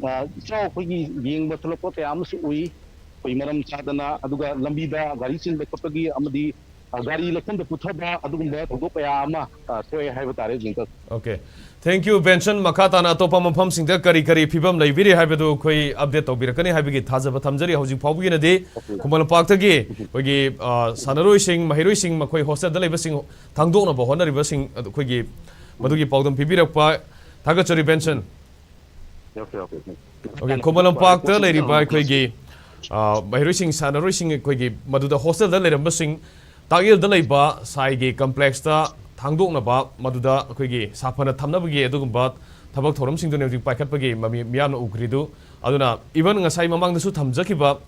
ꯑ, ꯏꯆꯥꯎ ꯑꯩꯈꯣꯏꯒꯤ ꯌꯦꯡꯕ ꯊꯣꯛꯂꯛꯄ ꯀꯌꯥ ꯑꯃꯁꯨ ꯎꯏ꯫ ꯑꯩꯈꯣꯏ ꯃꯔꯝ ꯆꯥꯗꯅ, ꯑꯗꯨꯒ ꯂꯝꯕꯤꯗ ꯒꯥꯔꯤ ꯆꯤꯟꯕ ꯈꯣꯠꯄꯒꯤ ꯑꯃꯗꯤ, ꯑ, ꯒꯥꯔꯤ ꯂꯩꯈꯣꯝꯗ ꯄꯨꯊꯕ ꯑꯗꯨꯒꯨꯝꯕ ꯊꯧꯗꯣꯛ ꯀꯌꯥ ꯑꯃ, ꯑ, ꯊꯣꯛꯑꯦ ꯍꯥꯏꯕ ꯇꯥꯔꯦ, ꯖꯤꯡꯀꯜ꯫ Okay, thank you, ꯕꯦꯟꯁꯟ꯫ ꯃꯈꯥ ꯇꯥꯅ ꯑꯇꯣꯞꯄ ꯃꯐꯝꯁꯤꯡꯗ ꯀꯔꯤ ꯀꯔꯤ ꯐꯤꯕꯝ ꯂꯩꯕꯤꯔꯤ ꯍꯥꯏꯕꯗꯨ ꯑꯩꯈꯣꯏ update ꯇꯧꯕꯤꯔꯛꯀꯅꯤ ꯍꯥꯏꯕꯒꯤ ꯊꯥꯖꯕ ꯊꯝꯖꯔꯤ꯫ ꯍꯧꯖꯤꯛ ꯐꯥꯎꯕꯒꯤ ꯑꯣꯏꯅꯗꯤ ꯈꯨꯃꯟ ꯂꯝꯄꯥꯛꯇꯒꯤ ꯑꯩꯈꯣꯏꯒꯤ, ꯑ, ꯁꯥꯟꯅꯔꯣꯏꯁꯤꯡ, ꯃꯍꯩꯔꯣꯏꯁꯤꯡ, ꯃꯈꯣꯏ ꯍꯣꯁꯇꯦꯜꯗ ꯂꯩꯕꯁꯤꯡ ꯊꯥꯡꯗꯣꯛꯅꯕ ꯍꯣꯠꯅꯔꯤꯕꯁꯤꯡ ꯑꯗꯨ ꯑꯩꯈꯣꯏꯒꯤ ꯃꯗꯨꯒꯤ ꯄꯥꯎꯗꯝ ꯄꯤꯕꯤꯔꯛꯄ ꯊꯥꯒꯠꯆꯔꯤ, ꯕꯦꯟꯁꯟ꯫ Okay, okay, okay. Okay, ꯈꯨꯃꯟ ꯂꯝꯄꯥꯛꯇ ꯂꯩꯔꯤꯕ ꯑꯩꯈꯣꯏꯒꯤ, ꯑ, ꯃꯍꯩꯔꯣꯏꯁꯤꯡ, ꯁꯥꯟꯅꯔꯣꯏꯁꯤꯡ, ꯑꯩꯈꯣꯏꯒꯤ ꯃꯗꯨꯗ ꯍꯣꯁꯇꯦꯜꯗ ꯂꯩꯔꯝꯕꯁꯤꯡ, ꯇꯥꯛꯌꯦꯜꯗ ꯂꯩꯕ ꯁꯥꯏꯒꯤ complexꯇ ꯊꯥꯡꯗꯣꯛꯅꯕ, ꯃꯗꯨꯗ ꯑꯩꯈꯣꯏꯒꯤ ꯁꯥꯐꯅ ꯊꯝꯅꯕꯒꯤ ꯑꯗꯨꯒꯨꯝꯕ ꯊꯕꯛ ꯊꯧꯔꯝꯁꯤꯡꯗꯨꯅꯤ ꯍꯧꯖꯤꯛ ꯄꯥꯏꯈꯠꯄꯒꯤ ꯃꯃꯤ-, ꯃꯤꯌꯥꯝꯅ ꯎꯈ꯭ꯔꯤꯗꯨ꯫ ꯑꯗꯨꯅ even ꯉꯁꯥꯏ ꯃꯃꯥꯡꯗꯁꯨ ꯊꯝꯖꯈꯤꯕ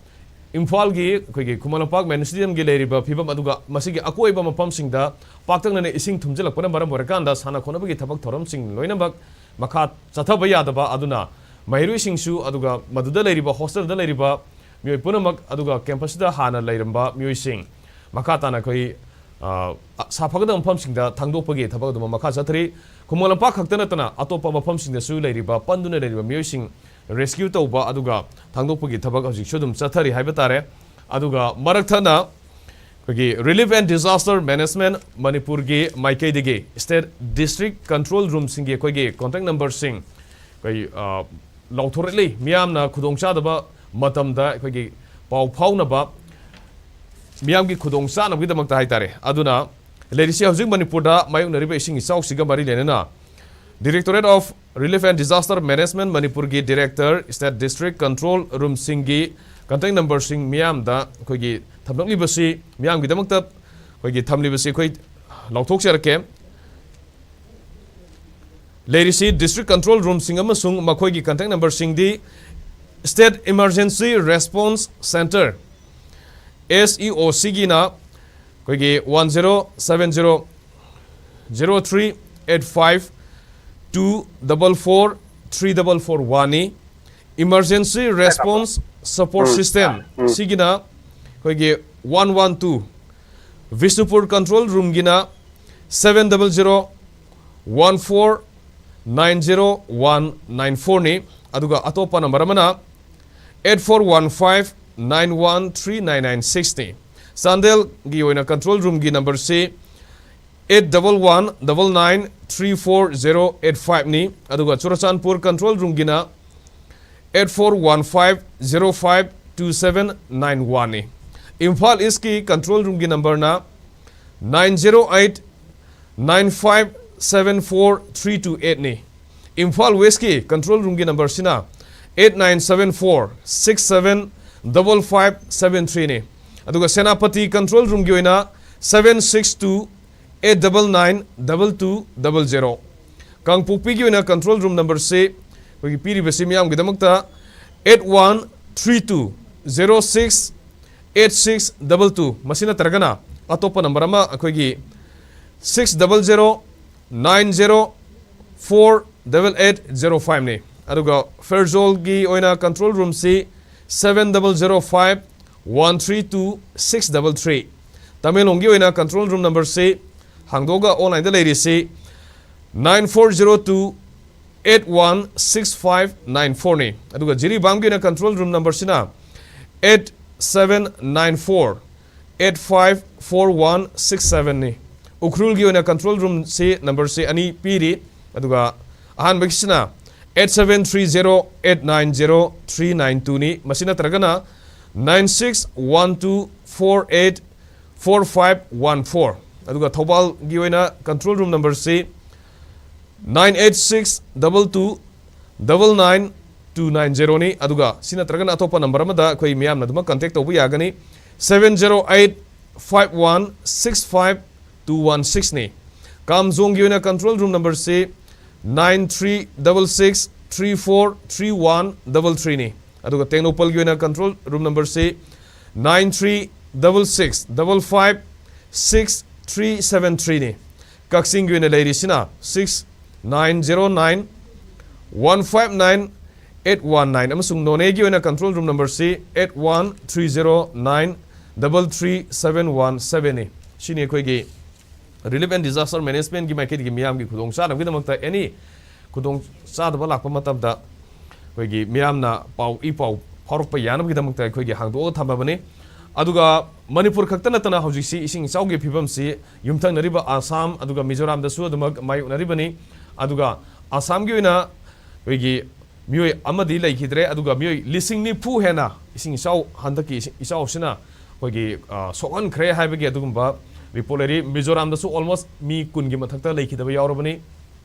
ꯏꯝꯐꯥꯜꯒꯤ ꯑꯩꯈꯣꯏꯒꯤ ꯈꯨꯃꯟ ꯂꯝꯄꯥꯛ main stadiumꯒꯤ ꯂꯩꯔꯤꯕ ꯐꯤꯕꯝ, ꯑꯗꯨꯒ ꯃꯁꯤꯒꯤ ꯑꯀꯣꯏꯕ ꯃꯐꯝꯁꯤꯡꯗ ꯄꯥꯛꯇꯛꯅꯅ ꯏꯁꯤꯡ ꯊꯨꯝꯖꯤꯜꯂꯛꯄꯅ ꯃꯔꯝ ꯑꯣꯏꯔꯀꯥꯟꯗ ꯁꯥꯟꯅ ꯈꯣꯠꯅꯕꯒꯤ ꯊꯕꯛ ꯊꯧꯔꯝꯁꯤꯡ ꯂꯣꯏꯅꯃꯛ ꯃꯈꯥ ꯆꯠꯊꯕ ꯌꯥꯗꯕ, ꯑꯗꯨꯅ ꯃꯍꯩꯔꯣꯏꯁꯤꯡꯁꯨ, ꯑꯗꯨꯒ ꯃꯗꯨꯗ ꯂꯩꯔꯤꯕ, ꯍꯣꯁꯇꯦꯜꯗ ꯂꯩꯔꯤꯕ ꯃꯤꯑꯣꯏ ꯄꯨꯝꯅꯃꯛ, ꯑꯗꯨꯒ campusꯁꯤꯗ ꯍꯥꯟꯅ ꯂꯩꯔꯝꯕ ꯃꯤꯑꯣꯏꯁꯤꯡ, ꯃꯈꯥ ꯇꯥꯅ ꯑꯩꯈꯣꯏ, ꯑ, ꯁꯥꯐꯒꯗꯕ ꯃꯐꯝꯁꯤꯡꯗ ꯊꯥꯡꯗꯣꯛꯄꯒꯤ ꯊꯕꯛ ꯑꯗꯨꯃꯛ ꯃꯈꯥ ꯆꯠꯊꯔꯤ꯫ ꯈꯨꯃꯟ ꯂꯝꯄꯥꯛ ꯈꯛꯇ ꯅꯠꯇꯅ ꯑꯇꯣꯞꯄ ꯃꯐꯝꯁꯤꯡꯗꯁꯨ ꯂꯩꯔꯤꯕ, ꯄꯟꯗꯨꯅ ꯂꯩꯔꯤꯕ ꯃꯤꯑꯣꯏꯁꯤꯡ rescue ꯇꯧꯕ ꯑꯗꯨꯒ ꯊꯥꯡꯗꯣꯛꯄꯒꯤ ꯊꯕꯛ ꯍꯧꯖꯤꯛꯁꯨ ꯑꯗꯨꯝ ꯆꯠꯊꯔꯤ ꯍꯥꯏꯕ ꯇꯥꯔꯦ꯫ ꯑꯗꯨꯒ ꯃꯔꯛ ꯊꯠꯅ ꯑꯩꯈꯣꯏꯒꯤ Relief and Disaster Management ꯃꯅꯤꯄꯨꯔꯒꯤ ꯃꯥꯏꯀꯩꯗꯒꯤ state district control roomꯁꯤꯡꯒꯤ ꯑꯩꯈꯣꯏꯒꯤ contact numberꯁꯤꯡ ꯑꯩꯈꯣꯏ, ꯑ, ꯂꯥꯎꯊꯣꯔꯛꯂꯤ꯫ ꯃꯤꯌꯥꯝꯅ ꯈꯨꯗꯣꯡꯆꯥꯗꯕ ꯃꯇꯝꯗ ꯑꯩꯈꯣꯏꯒꯤ ꯄꯥꯎ ꯐꯥꯎꯅꯕ, ꯃꯤꯌꯥꯝꯒꯤ ꯈꯨꯗꯣꯡ ꯆꯥꯅꯕꯒꯤꯗꯃꯛꯇ ꯍꯥꯏꯇꯥꯔꯦ꯫ ꯑꯗꯨꯅ ꯂꯩꯔꯤꯁꯤ ꯍꯧꯖꯤꯛ ꯃꯅꯤꯄꯨꯔꯗ ꯃꯥꯌꯣꯛꯅꯔꯤꯕ ꯏꯁꯤꯡ ꯏꯆꯥꯎꯁꯤꯒ ꯃꯔꯤ ꯂꯩꯅꯅ Directorate of Relief and Disaster Management ꯃꯅꯤꯄꯨꯔꯒꯤ director, state district control roomꯁꯤꯡꯒꯤ contact numberꯁꯤꯡ ꯃꯤꯌꯥꯝꯗ ꯑꯩꯈꯣꯏꯒꯤ ꯊꯝꯂꯛꯂꯤꯕꯁꯤ, ꯃꯤꯌꯥꯝꯒꯤꯗꯃꯛꯇ ꯑꯩꯈꯣꯏꯒꯤ ꯊꯝꯂꯤꯕꯁꯤ ꯑꯩꯈꯣꯏ ꯂꯥꯎꯊꯣꯛꯆꯔꯛꯀꯦ꯫ ꯂꯩꯔꯤꯁꯤ district control roomꯁꯤꯡ ꯑꯃꯁꯨꯡ ꯃꯈꯣꯏꯒꯤ contact numberꯁꯤꯡꯗꯤ State Emergency Response Centre, S E O Cꯒꯤꯅ ꯑꯩꯈꯣꯏꯒꯤ one zero seven zero zero three eight five two double four three double four one ꯅꯤ꯫ Emergency Response Support System ꯁꯤꯒꯤꯅ ꯑꯩꯈꯣꯏꯒꯤ one one two, Bishnupur control roomꯒꯤꯅ seven double zero one four nine zero one nine four ꯅꯤ꯫ ꯑꯗꯨꯒ ꯑꯇꯣꯞꯄ ꯅꯝꯕꯔ ꯑꯃꯅ eight four one five nine one three nine nine six ꯅꯤ꯫ ꯆꯥꯟꯗꯦꯜꯒꯤ ꯑꯣꯏꯅ control roomꯒꯤ ꯅꯝꯕꯔꯁꯤ eight double one double nine three four zero eight five ꯅꯤ꯫ ꯑꯗꯨꯒ Churachandpur control roomꯒꯤꯅ eight four one five zero five two seven nine one ꯅꯤ꯫ ꯏꯝꯐꯥꯜ ꯏꯁꯀꯤ control roomꯒꯤ ꯅꯝꯕꯔꯅ nine zero eight nine five seven four three two eight ꯅꯤ꯫ ꯏꯝꯐꯥꯜ ꯋꯦꯁꯀꯤ control roomꯒꯤ ꯅꯝꯕꯔꯁꯤꯅ eight nine seven four six seven double five seven three ꯅꯤ꯫ ꯑꯗꯨꯒ ꯁꯦꯅꯥꯄꯇꯤ control roomꯒꯤ ꯑꯣꯏꯅ seven six two eight double nine double two double zero꯫ ꯀꯥꯡꯄꯣꯛꯄꯤꯒꯤ ꯑꯣꯏꯅ control room ꯅꯝꯕꯔꯁꯤ ꯑꯩꯈꯣꯏꯒꯤ ꯄꯤꯔꯤꯕꯁꯤ ꯃꯤꯌꯥꯝꯒꯤꯗꯃꯛꯇ eight one three two zero six eight six double two, ꯃꯁꯤ ꯅꯠꯇ꯭ꯔꯒꯅ ꯑꯇꯣꯞꯄ ꯅꯝꯕꯔ ꯑꯃ ꯑꯩꯈꯣꯏꯒꯤ six double zero nine zero four double eight zero five ꯅꯤ꯫ ꯑꯗꯨꯒ ꯐꯦꯔꯖꯣꯜꯒꯤ ꯑꯣꯏꯅ control roomꯁꯤ seven double zero five one three two six double three꯫ ꯇꯃꯦꯡꯂꯣꯡꯒꯤ ꯑꯣꯏꯅ control room ꯅꯝꯕꯔꯁꯤ ꯍꯥꯡꯗꯣꯛꯑꯒ onlineꯗ ꯂꯩꯔꯤꯁꯤ nine four zero two eight one six five nine four ꯅꯤ꯫ ꯑꯗꯨꯒ ꯖꯤꯔꯤꯕꯥꯝꯒꯤ ꯑꯣꯏꯅ control room ꯅꯝꯕꯔꯁꯤꯅ eight seven nine four eight five four one six seven ꯅꯤ꯫ ꯎꯈ꯭ꯔꯨꯜꯒꯤ ꯑꯣꯏꯅ control roomꯁꯤ ꯅꯝꯕꯔꯁꯤ ꯑꯅꯤ ꯄꯤꯔꯤ꯫ ꯑꯗꯨꯒ ꯑꯍꯥꯟꯕꯒꯤꯁꯤꯅ eight seven three zero eight nine zero three nine two ꯅꯤ꯫ ꯃꯁꯤ ꯅꯠꯇ꯭ꯔꯒꯅ nine six one two four eight four five one four꯫ ꯑꯗꯨꯒ ꯊꯧꯕꯥꯜꯒꯤ ꯑꯣꯏꯅ control room ꯅꯝꯕꯔꯁꯤ nine eight six double two double nine two nine zero ꯅꯤ꯫ ꯑꯗꯨꯒ ꯁꯤ ꯅꯠꯇ꯭ꯔꯒꯅ ꯑꯇꯣꯞꯄ ꯅꯝꯕꯔ ꯑꯃꯗ ꯑꯩꯈꯣꯏ ꯃꯤꯌꯥꯝꯅ ꯑꯗꯨꯃꯛ contact ꯇꯧꯕ ꯌꯥꯒꯅꯤ, seven zero eight five one six five two one six ꯅꯤ꯫ ꯀꯥꯝꯖꯣꯡꯒꯤ ꯑꯣꯏꯅ control room ꯅꯝꯕꯔꯁꯤ nine three double six three four three one double three ꯅꯤ꯫ ꯑꯗꯨꯒ ꯇꯦꯡꯅꯧꯄꯜꯒꯤ ꯑꯣꯏꯅ control room ꯅꯝꯕꯔꯁꯤ nine three double six double five six three seven three ꯅꯤ꯫ ꯀꯛꯆꯤꯡꯒꯤ ꯑꯣꯏꯅ ꯂꯩꯔꯤꯁꯤꯅ six nine zero nine one five nine eight one nine ꯑꯃꯁꯨꯡ ꯅꯣꯅꯦꯒꯤ ꯑꯣꯏꯅ control room ꯅꯝꯕꯔꯁꯤ eight one three zero nine double three seven one seven ꯅꯤ꯫ ꯁꯤꯅꯤ ꯑꯩꯈꯣꯏꯒꯤ relief and disaster managementꯀꯤ ꯃꯥꯏꯀꯩꯗꯒꯤ ꯃꯤꯌꯥꯝꯒꯤ ꯈꯨꯗꯣꯡꯆꯥꯅꯕꯒꯤꯗꯃꯛꯇ any ꯈꯨꯗꯣꯡ ꯆꯥꯗꯕ ꯂꯥꯛꯄ ꯃꯇꯝꯗ ꯑꯩꯈꯣꯏꯒꯤ ꯃꯤꯌꯥꯝꯅ ꯄꯥꯎ ꯏ ꯄꯥꯎ ꯐꯥꯎꯔꯛꯄ ꯌꯥꯅꯕꯒꯤꯗꯃꯛꯇ ꯑꯩꯈꯣꯏꯒꯤ ꯍꯥꯡꯗꯣꯛꯑꯒ ꯊꯝꯃꯕꯅꯤ꯫ ꯑꯗꯨꯒ ꯃꯅꯤꯄꯨꯔ ꯈꯛꯇ ꯅꯠꯇꯅ ꯍꯧꯖꯤꯛꯁꯤ ꯏꯁꯤꯡ ꯏꯆꯥꯎꯒꯤ ꯐꯤꯕꯝꯁꯤ ꯌꯨꯝꯊꯪꯅꯔꯤꯕ ꯑꯁꯥꯝ ꯑꯗꯨꯒ ꯃꯤꯖꯣꯔꯥꯝꯗꯁꯨ ꯑꯗꯨꯃꯛ ꯃꯥꯌꯣꯛꯅꯔꯤꯕꯅꯤ꯫ ꯑꯗꯨꯒ ꯑꯁꯥꯝꯒꯤ ꯑꯣꯏꯅ ꯑꯩꯈꯣꯏꯒꯤ ꯃꯤꯑꯣꯏ ꯑꯃꯗꯤ ꯂꯩꯈꯤꯗ꯭ꯔꯦ, ꯑꯗꯨꯒ ꯃꯤꯑꯣꯏ ꯂꯤꯁꯤꯡ ꯅꯤꯐꯨ ꯍꯦꯟꯅ ꯏꯁꯤꯡ ꯏꯆꯥꯎ, ꯍꯟꯗꯛꯀꯤ ꯏꯁꯤꯡ ꯏꯆꯥꯎꯁꯤꯅ ꯑꯩꯈꯣꯏꯒꯤ, ꯑ, ꯁꯣꯛꯍꯟꯈ꯭ꯔꯦ ꯍꯥꯏꯕꯒꯤ ꯑꯗꯨꯒꯨꯝꯕ ꯔꯤꯄꯣꯔꯠ ꯂꯩꯔꯤ꯫ ꯃꯤꯖꯣꯔꯥꯝꯗꯁꯨ almost ꯃꯤ ꯀꯨꯟꯒꯤ ꯃꯊꯛꯇ ꯂꯩꯈꯤꯗꯕ ꯌꯥꯎꯔꯕꯅꯤ꯫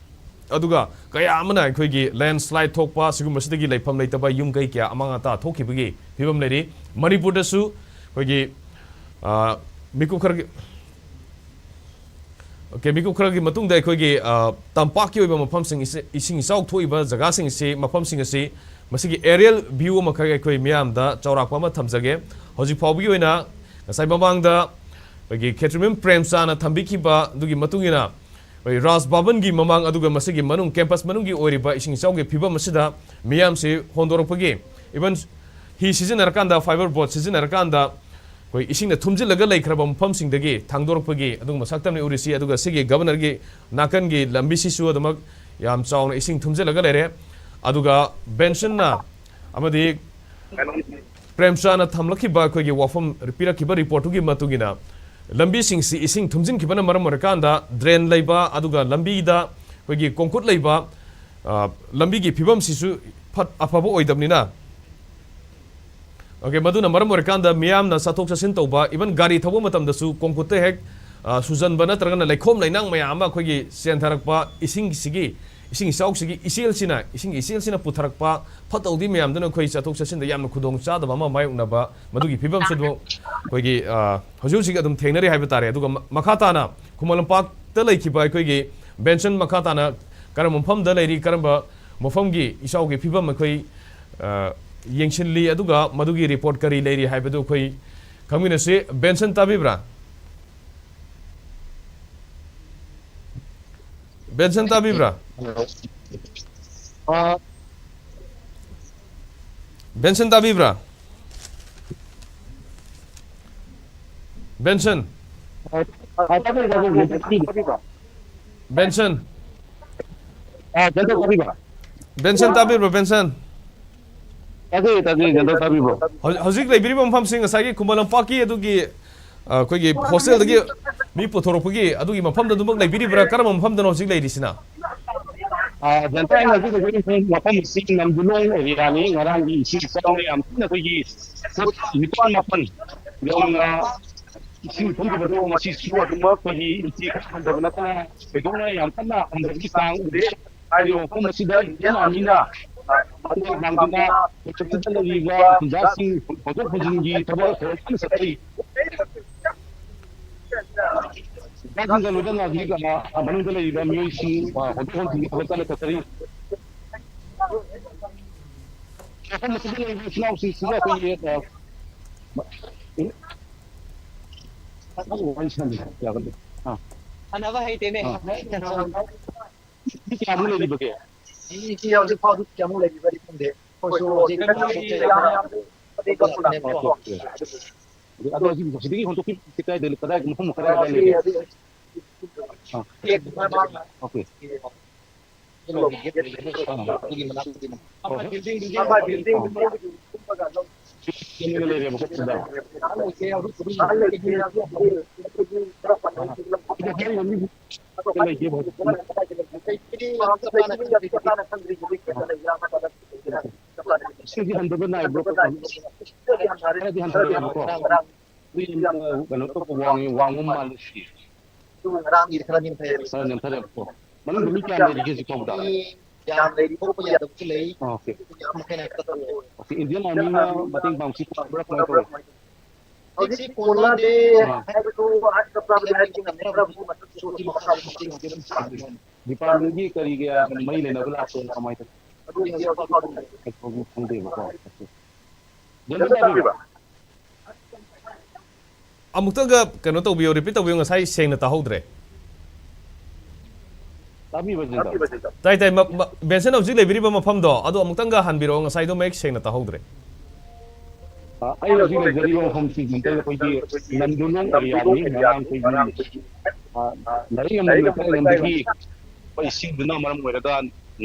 ꯑꯗꯨꯒ ꯀꯌꯥ ꯑꯃꯅ ꯑꯩꯈꯣꯏꯒꯤ ꯂꯦꯟꯁ꯭ꯂꯥꯏꯠ ꯊꯣꯛꯄ, ꯁꯤꯒꯨꯝꯕꯁꯤꯗꯒꯤ ꯂꯩꯐꯝ ꯂꯩꯇꯕ, ꯌꯨꯝ ꯀꯩ ꯀꯌꯥ ꯑꯃꯥꯡ ꯑꯇꯥ ꯊꯣꯛꯈꯤꯕꯒꯤ ꯐꯤꯕꯝ ꯂꯩꯔꯤ꯫ ꯃꯅꯤꯄꯨꯔꯗꯁꯨ ꯑꯩꯈꯣꯏꯒꯤ, ꯑ, ꯃꯤꯀꯨꯞ ꯈꯔꯒꯤ, OK, ꯃꯤꯀꯨꯞ ꯈꯔꯒꯤ ꯃꯇꯨꯡꯗ ꯑꯩꯈꯣꯏꯒꯤ, ꯑ, ꯇꯝꯄꯥꯛꯀꯤ ꯑꯣꯏꯕ ꯃꯐꯝꯁꯤꯡ, ꯏꯁꯤ-, ꯏꯁꯤꯡ ꯏꯆꯥꯎ ꯊꯣꯛꯏꯕ ꯖꯒꯥꯁꯤꯡ ꯑꯁꯤ, ꯃꯐꯝꯁꯤꯡ ꯑꯁꯤ, ꯃꯁꯤꯒꯤ aerial view ꯑꯃꯈꯛ ꯑꯩꯈꯣꯏ ꯃꯤꯌꯥꯝꯗ ꯆꯥꯎꯔꯥꯛꯄ ꯑꯃ ꯊꯝꯖꯒꯦ꯫ ꯍꯧꯖꯤꯛ ꯐꯥꯎꯕꯒꯤ ꯑꯣꯏꯅ ꯉꯁꯥꯏ ꯃꯃꯥꯡꯗ ꯑꯩꯈꯣꯏꯒꯤ ꯈꯦꯇ꯭ꯔꯤꯃꯌꯨꯝ ꯄ꯭ꯔꯦꯝꯆꯥꯅ ꯊꯝꯕꯤꯈꯤꯕ ꯑꯗꯨꯒꯤ ꯃꯇꯨꯡ ꯏꯟꯅ, ꯑꯩꯈꯣꯏ ꯔꯥꯖ ꯚꯕꯟꯒꯤ ꯃꯃꯥꯡ ꯑꯗꯨꯒ ꯃꯁꯤꯒꯤ ꯃꯅꯨꯡ, campus ꯃꯅꯨꯡꯒꯤ ꯑꯣꯏꯔꯤꯕ ꯏꯁꯤꯡ ꯏꯆꯥꯎꯒꯤ ꯐꯤꯕꯝ ꯑꯁꯤꯗ ꯃꯤꯌꯥꯝꯁꯤ ꯍꯣꯟꯗꯣꯔꯛꯄꯒꯤ, even ꯍꯤ ꯁꯤꯖꯤꯟꯅꯔꯀꯥꯟꯗ, fiber boat ꯁꯤꯖꯤꯟꯅꯔꯀꯥꯟꯗ, ꯑꯩꯈꯣꯏ ꯏꯁꯤꯡꯅ ꯊꯨꯝꯖꯤꯜꯂꯒ ꯂꯩꯈ꯭ꯔꯕ ꯃꯐꯝꯁꯤꯡꯗꯒꯤ ꯊꯥꯡꯗꯣꯔꯛꯄꯒꯤ ꯑꯗꯨꯒꯨꯝꯕ ꯁꯛꯇꯝꯅꯤ ꯎꯔꯤꯁꯤ꯫ ꯑꯗꯨꯒ ꯁꯤꯒꯤ ꯒꯕꯔꯅꯔꯒꯤ ꯅꯥꯀꯟꯒꯤ ꯂꯝꯕꯤꯁꯤꯁꯨ ꯑꯗꯨꯃꯛ ꯌꯥꯝ ꯆꯥꯎꯅ ꯏꯁꯤꯡ ꯊꯨꯝꯖꯤꯜꯂꯒ ꯂꯩꯔꯦ꯫ ꯑꯗꯨꯒ ꯕꯦꯟꯁꯟꯅ ꯑꯃꯗꯤ ꯄ꯭ꯔꯦꯝꯆꯥꯅ ꯊꯝꯂꯛꯈꯤꯕ ꯑꯩꯈꯣꯏꯒꯤ ꯋꯥꯐꯝ, ꯄꯤꯔꯛꯈꯤꯕ ꯔꯤꯄꯣꯔꯠꯇꯨꯒꯤ ꯃꯇꯨꯡ ꯏꯟꯅ, ꯂꯝꯕꯤꯁꯤꯡꯁꯤ ꯏꯁꯤꯡ ꯊꯨꯝꯖꯤꯟꯈꯤꯕꯅ ꯃꯔꯝ ꯑꯣꯏꯔꯀꯥꯟꯗ ꯗ꯭ꯔꯦꯟ ꯂꯩꯕ, ꯑꯗꯨꯒ ꯂꯝꯕꯤꯗ ꯑꯩꯈꯣꯏꯒꯤ ꯀꯣꯡꯀꯨꯠ ꯂꯩꯕ, ꯑ, ꯂꯝꯕꯤꯒꯤ ꯐꯤꯕꯝꯁꯤꯁꯨ ꯐꯠ-, ꯑꯐꯕ ꯑꯣꯏꯗꯕꯅꯤꯅ, OK, ꯃꯗꯨꯅ ꯃꯔꯝ ꯑꯣꯏꯔꯀꯥꯟꯗ ꯃꯤꯌꯥꯝꯅ ꯆꯠꯊꯣꯛ ꯆꯠꯁꯤꯟ ꯇꯧꯕ, even ꯒꯥꯔꯤ ꯊꯧꯕ ꯃꯇꯝꯗꯁꯨ ꯀꯣꯡꯀꯨꯠꯇ ꯍꯦꯛ, ꯑ, ꯁꯨꯖꯟꯕ ꯅꯠꯇ꯭ꯔꯒꯅ ꯂꯩꯈꯣꯝ ꯂꯩꯅꯥꯡ ꯃꯌꯥꯝ ꯑꯃ ꯑꯩꯈꯣꯏꯒꯤ ꯆꯦꯟꯊꯔꯛꯄ ꯏꯁꯤꯡꯁꯤꯒꯤ, ꯏꯁꯤꯡ ꯏꯆꯥꯎꯁꯤꯒꯤ ꯏꯆꯦꯜꯁꯤꯅ, ꯏꯁꯤꯡꯒꯤ ꯏꯆꯦꯜꯁꯤꯅ ꯄꯨꯊꯔꯛꯄ ꯐꯠꯇ ꯍꯥꯎꯗꯤ ꯃꯌꯥꯝꯗꯨꯅ ꯑꯩꯈꯣꯏ ꯆꯠꯊꯣꯛ ꯆꯠꯁꯤꯟꯗ ꯌꯥꯝꯅ ꯈꯨꯗꯣꯡ ꯆꯥꯗꯕ ꯑꯃ ꯃꯥꯌꯣꯛꯅꯕ, ꯃꯗꯨꯒꯤ ꯐꯤꯕꯝꯁꯨ ꯑꯗꯨꯝ ꯑꯩꯈꯣꯏꯒꯤ, ꯑ, ꯍꯧꯖꯤꯛ ꯍꯧꯖꯤꯛ ꯑꯗꯨꯝ ꯊꯦꯡꯅꯔꯤ ꯍꯥꯏꯕ ꯇꯥꯔꯦ꯫ ꯑꯗꯨꯒ ꯃ-, ꯃꯈꯥ ꯇꯥꯅ ꯈꯨꯃꯟ ꯂꯝꯄꯥꯛꯇ ꯂꯩꯈꯤꯕ ꯑꯩꯈꯣꯏꯒꯤ ꯕꯦꯟꯁꯟ ꯃꯈꯥ ꯇꯥꯅ ꯀꯔꯝꯕ ꯃꯐꯝꯗ ꯂꯩꯔꯤ, ꯀꯔꯝꯕ ꯃꯐꯝꯒꯤ ꯏꯆꯥꯎꯒꯤ ꯐꯤꯕꯝ ꯑꯩꯈꯣꯏ, ꯑ, ꯌꯦꯡꯁꯤꯜꯂꯤ, ꯑꯗꯨꯒ ꯃꯗꯨꯒꯤ ꯔꯤꯄꯣꯔꯠ ꯀꯔꯤ ꯂꯩꯔꯤ ꯍꯥꯏꯕꯗꯨ ꯑꯩꯈꯣꯏ ꯈꯪꯃꯤꯟꯅꯁꯤ꯫ ꯕꯦꯟꯁꯟ ꯇꯥꯕꯤꯕ꯭ꯔꯥ? ꯕꯦꯟꯁꯟ ꯇꯥꯕꯤꯕ꯭ꯔꯥ? ꯑ, ꯕꯦꯟꯁꯟ ꯇꯥꯕꯤꯕ꯭ꯔꯥ? ꯕꯦꯟꯁꯟ, ꯑ, ꯇꯥꯕꯤꯕ꯭ꯔꯥ? ꯕꯦꯟꯁꯟ, ꯑꯥ, ꯖꯦꯟꯗꯔ ꯇꯥꯕꯤꯕ꯭ꯔꯥ? ꯕꯦꯟꯁꯟ ꯇꯥꯕꯤꯕ꯭ꯔꯣ, ꯕꯦꯟꯁꯟ? ꯇꯥꯖꯩ, ꯇꯥꯖꯩ, ꯖꯦꯟꯗꯔ ꯇꯥꯕꯤꯕ꯭ꯔꯣ? ꯍꯧꯖꯤꯛ ꯍꯧꯖꯤꯛ ꯂꯩꯕꯤꯔꯤꯕ ꯃꯐꯝꯁꯤ ꯉꯁꯥꯏꯒꯤ ꯈꯨꯃꯟ ꯂꯝꯄꯥꯛꯀꯤ ꯑꯗꯨꯒꯤ, ꯑ, ꯑꯩꯈꯣꯏꯒꯤ ꯍꯣꯁꯇꯦꯜꯗꯒꯤ ꯃꯤ ꯄꯨꯊꯣꯔꯛꯄꯒꯤ ꯑꯗꯨꯒꯤ ꯃꯐꯝꯗ ꯑꯗꯨꯃꯛ ꯂꯩꯕꯤꯔꯤꯕ꯭ꯔꯥ? ꯀꯔꯝꯕ ꯃꯐꯝꯗꯅꯣ ꯍꯧꯖꯤꯛ ꯂꯩꯔꯤꯁꯤꯅ? ꯑꯥ, ꯖꯦꯟꯗꯔ, ꯑꯩꯅ ꯍꯧꯖꯤꯛ ꯂꯩꯖꯔꯤꯕ ꯃꯐꯝ ꯑꯁꯤ ꯅꯝꯗꯨꯂꯣꯡ ꯑꯦꯔꯤꯌꯥꯅꯤ꯫ ꯉꯔꯥꯡꯒꯤ ꯏꯁꯤꯡ ꯏꯆꯥꯎꯅ ꯌꯥꯝ ꯊꯤꯅ ꯑꯩꯈꯣꯏꯒꯤ ꯐꯨꯠ ꯅꯤꯄꯥꯟ ꯃꯥꯄꯟ ꯌꯧꯅ ꯏꯁꯤꯡ ꯊꯨꯝꯈꯤꯕꯗꯣ ꯉꯁꯤꯁꯨ ꯑꯗꯨꯃꯛ ꯑꯩꯈꯣꯏꯒꯤ ꯏꯟꯆꯤ ꯈꯔ ꯍꯟꯊꯕ ꯅꯠꯇꯅ ꯊꯣꯏꯗꯣꯛꯅ ꯌꯥꯝ ꯀꯟꯅ ꯍꯟꯊꯕꯒꯤ ꯆꯥꯡ ꯎꯗꯦ꯫ ꯍꯥꯏꯔꯤꯕ ꯃꯐꯝ ꯑꯁꯤꯗ ꯏꯟꯗꯤꯌꯟ ꯑꯥꯔꯃꯤꯅ ꯃꯇꯦꯡ ꯄꯥꯡꯗꯨꯅ ꯄ꯭ꯔꯣꯇꯦꯛꯇꯦꯗ ꯂꯩꯔꯤꯕ ꯈꯨꯟꯖꯥꯁꯤꯡ ꯍꯣꯟꯗꯣꯛ ꯍꯣꯟꯖꯤꯟꯒꯤ ꯊꯕꯛ ꯊꯧꯔꯝ ꯀꯟꯅ ꯆꯠꯊꯔꯤ꯫ ꯈꯨꯟꯖꯥꯁꯤꯡꯒ ꯂꯣꯏꯅꯅ ꯍꯧꯖꯤꯛ, ꯑ, ꯃꯅꯨꯡꯗ ꯂꯩꯔꯤꯕ ꯃꯤꯑꯣꯏꯁꯤꯡ, ꯑ, ꯍꯣꯟꯗꯣꯛ ꯍꯣꯟꯖꯤꯟꯒꯤ ꯊꯕꯛ ꯀꯟꯅ ꯆꯠꯊꯔꯤ꯫ ꯃꯐꯝ ꯑꯁꯤꯗ ꯂꯩꯔꯤꯕ ꯏꯆꯤꯜ ꯏꯅꯥꯎꯁꯤꯡꯁꯤꯒ ꯑꯩꯈꯣꯏꯒꯤ, ꯑ, ꯋꯥꯔꯤ ꯁꯥꯟꯅꯕ ꯌꯥꯒꯗ꯭ꯔꯥ? ꯑꯥ꯫ ꯁꯥꯟꯅꯕ ꯍꯩꯇꯦꯅꯦ꯫ ꯑꯥ꯫ ꯃꯤ ꯀꯌꯥꯃꯨꯛ ꯂꯩꯔꯤꯕꯒꯦ? ꯃꯤꯁꯤ ꯍꯧꯖꯤꯛ ꯐꯥꯎꯗꯤ ꯀꯌꯥꯃꯨꯛ ꯂꯩꯔꯤꯕꯗꯤ ꯈꯪꯗꯦ꯫ ꯑꯩꯈꯣꯏꯁꯨ ꯍꯧꯖꯤꯛ ꯀꯩꯅꯣꯒꯤ ꯑꯗꯣ ꯍꯧꯖꯤꯛ ꯍꯧꯖꯤꯛꯇꯒꯤ ꯍꯣꯟꯗꯣꯛꯄꯤ ꯀꯗꯥꯏꯗ, ꯀꯗꯥꯏ ꯃꯐꯝ ꯀꯗꯥꯏ ꯀꯗꯥꯏ ꯂꯩꯒꯦ? ꯑꯥ꯫ ꯑꯣꯀꯦ꯫ ꯑꯥ꯫ ꯀꯩꯅꯣ ꯂꯩꯔꯦꯕꯀꯣ ꯁꯤꯗ꯫ ꯑꯥ꯫ ꯁꯤꯗ ꯍꯥꯏꯔꯤꯕ ꯃꯤ ꯂꯩꯇꯦꯕ ꯍꯧꯖꯤꯛ꯫ ꯏꯁꯤꯡꯁꯤ ꯍꯟꯊꯕ ꯅꯥꯏꯕ꯭ꯔꯣ? ꯈꯔꯗꯤ ꯍꯟꯊꯔꯛꯑꯦꯕꯀꯣ꯫ ꯑꯗꯨ ꯌꯥꯝꯅ ꯀꯩꯅꯣ ꯇꯧꯕ ꯋꯥꯡꯉꯤ, ꯋꯥꯡꯕ ꯃꯥꯜꯂꯦ ꯁꯤ꯫ ꯉꯔꯥꯡꯒꯤ ꯈꯔ ꯅꯦꯝꯊꯩ꯫ ꯈꯔ ꯅꯦꯝꯊꯔꯛꯑꯦꯕꯀꯣ꯫ ꯃꯅꯨꯡꯗ ꯃꯤ ꯀꯌꯥꯝ ꯂꯩꯔꯤꯒꯦ ꯍꯧꯖꯤꯛ ꯐꯥꯎꯕꯗ? ꯃꯤ ꯌꯥꯝ ꯂꯩꯔꯤ, ꯊꯣꯛꯄ ꯌꯥꯗꯕꯁꯨ ꯂꯩ꯫ ꯑꯣꯀꯦ꯫ ꯌꯥꯝ ꯃꯈꯩꯅ ꯍꯦꯛꯇ ꯇꯧꯔꯦ꯫ ꯑꯣꯀꯦ, ꯏꯟꯗꯤꯌꯟ ꯑꯥꯔꯃꯤꯅ ꯃꯇꯦꯡ ꯄꯥꯡꯕꯁꯤ ꯄꯥꯡꯕ꯭ꯔꯥ ꯀꯃꯥꯏꯅ ꯇꯧꯋꯤ? ꯍꯧꯖꯤꯛꯁꯤ ꯀꯣꯟꯅꯗꯦ ꯑꯥ꯫ ꯍꯥꯏꯕꯗꯨ ꯑꯍꯥꯟꯕ ꯄ꯭ꯔꯥꯏꯚꯦꯠ ꯍꯥꯏꯕꯗꯤ ꯉꯝꯗ꯭ꯔꯕꯁꯨ ꯃꯊꯛ ꯁꯣꯛꯀꯤ ꯃꯈꯥ ꯃꯇꯦꯡ ꯑꯗꯨꯝ ꯄꯥꯡꯉꯤ꯫ ꯗꯤꯄꯥꯔꯠꯃꯦꯟꯒꯤ ꯀꯔꯤ ꯀꯌꯥ ꯃꯔꯤ ꯂꯩꯅꯕ ꯂꯥꯛꯄ꯭ꯔꯥ ꯀꯃꯥꯏꯅ ꯇꯧꯋꯤ? ꯑꯗꯨ ꯍꯧꯖꯤꯛ ꯐꯥꯎꯕ ꯈꯪꯗꯦꯕꯀꯣ꯫ ꯒ꯭ꯌꯥꯟ ꯇꯥꯕꯤꯕ꯭ꯔꯥ? ꯑꯃꯨꯛꯇꯪꯒ ꯀꯩꯅꯣ ꯇꯧꯕꯤꯌꯣ, ꯔꯤꯄꯤꯠ ꯇꯧꯕꯤꯌꯣ, ꯉꯁꯥꯏ ꯁꯦꯡꯅ ꯇꯥꯍꯧꯗ꯭ꯔꯦ꯫ ꯇꯥꯕꯤꯕ꯭ꯔꯥ ꯖꯦꯟꯗꯔ? ꯇꯥꯏ ꯇꯥꯏ, ꯃ- ꯃ- ꯕꯦꯟꯁꯟ ꯍꯧꯖꯤꯛ ꯂꯩꯕꯤꯔꯤꯕ ꯃꯐꯝꯗꯣ ꯑꯗꯣ ꯑꯃꯨꯛꯇꯪꯒ ꯍꯟꯕꯤꯔꯛꯑꯣ, ꯉꯁꯥꯏꯗꯣ ꯃꯌꯦꯛ ꯁꯦꯡꯅ ꯇꯥꯍꯧꯗ꯭ꯔꯦ꯫ ꯑ, ꯑꯩ ꯍꯧꯖꯤꯛ ꯂꯩꯖꯔꯤꯕ ꯃꯐꯝꯁꯤ ꯖꯦꯟꯗꯔ ꯑꯩꯈꯣꯏꯒꯤ ꯅꯝꯗꯨꯂꯣꯡ ꯑꯦꯔꯤꯌꯥꯅꯤ꯫ ꯉꯔꯥꯡ ꯑꯩꯈꯣꯏꯒꯤ, ꯑ, ꯂꯥꯏꯔꯤꯛ ꯌꯥꯝꯅ ꯂꯩꯀꯥꯏꯔꯣꯝꯗꯒꯤ ꯏꯁꯤꯡꯗꯨꯅ ꯃꯔꯝ ꯑꯣꯏꯔꯒ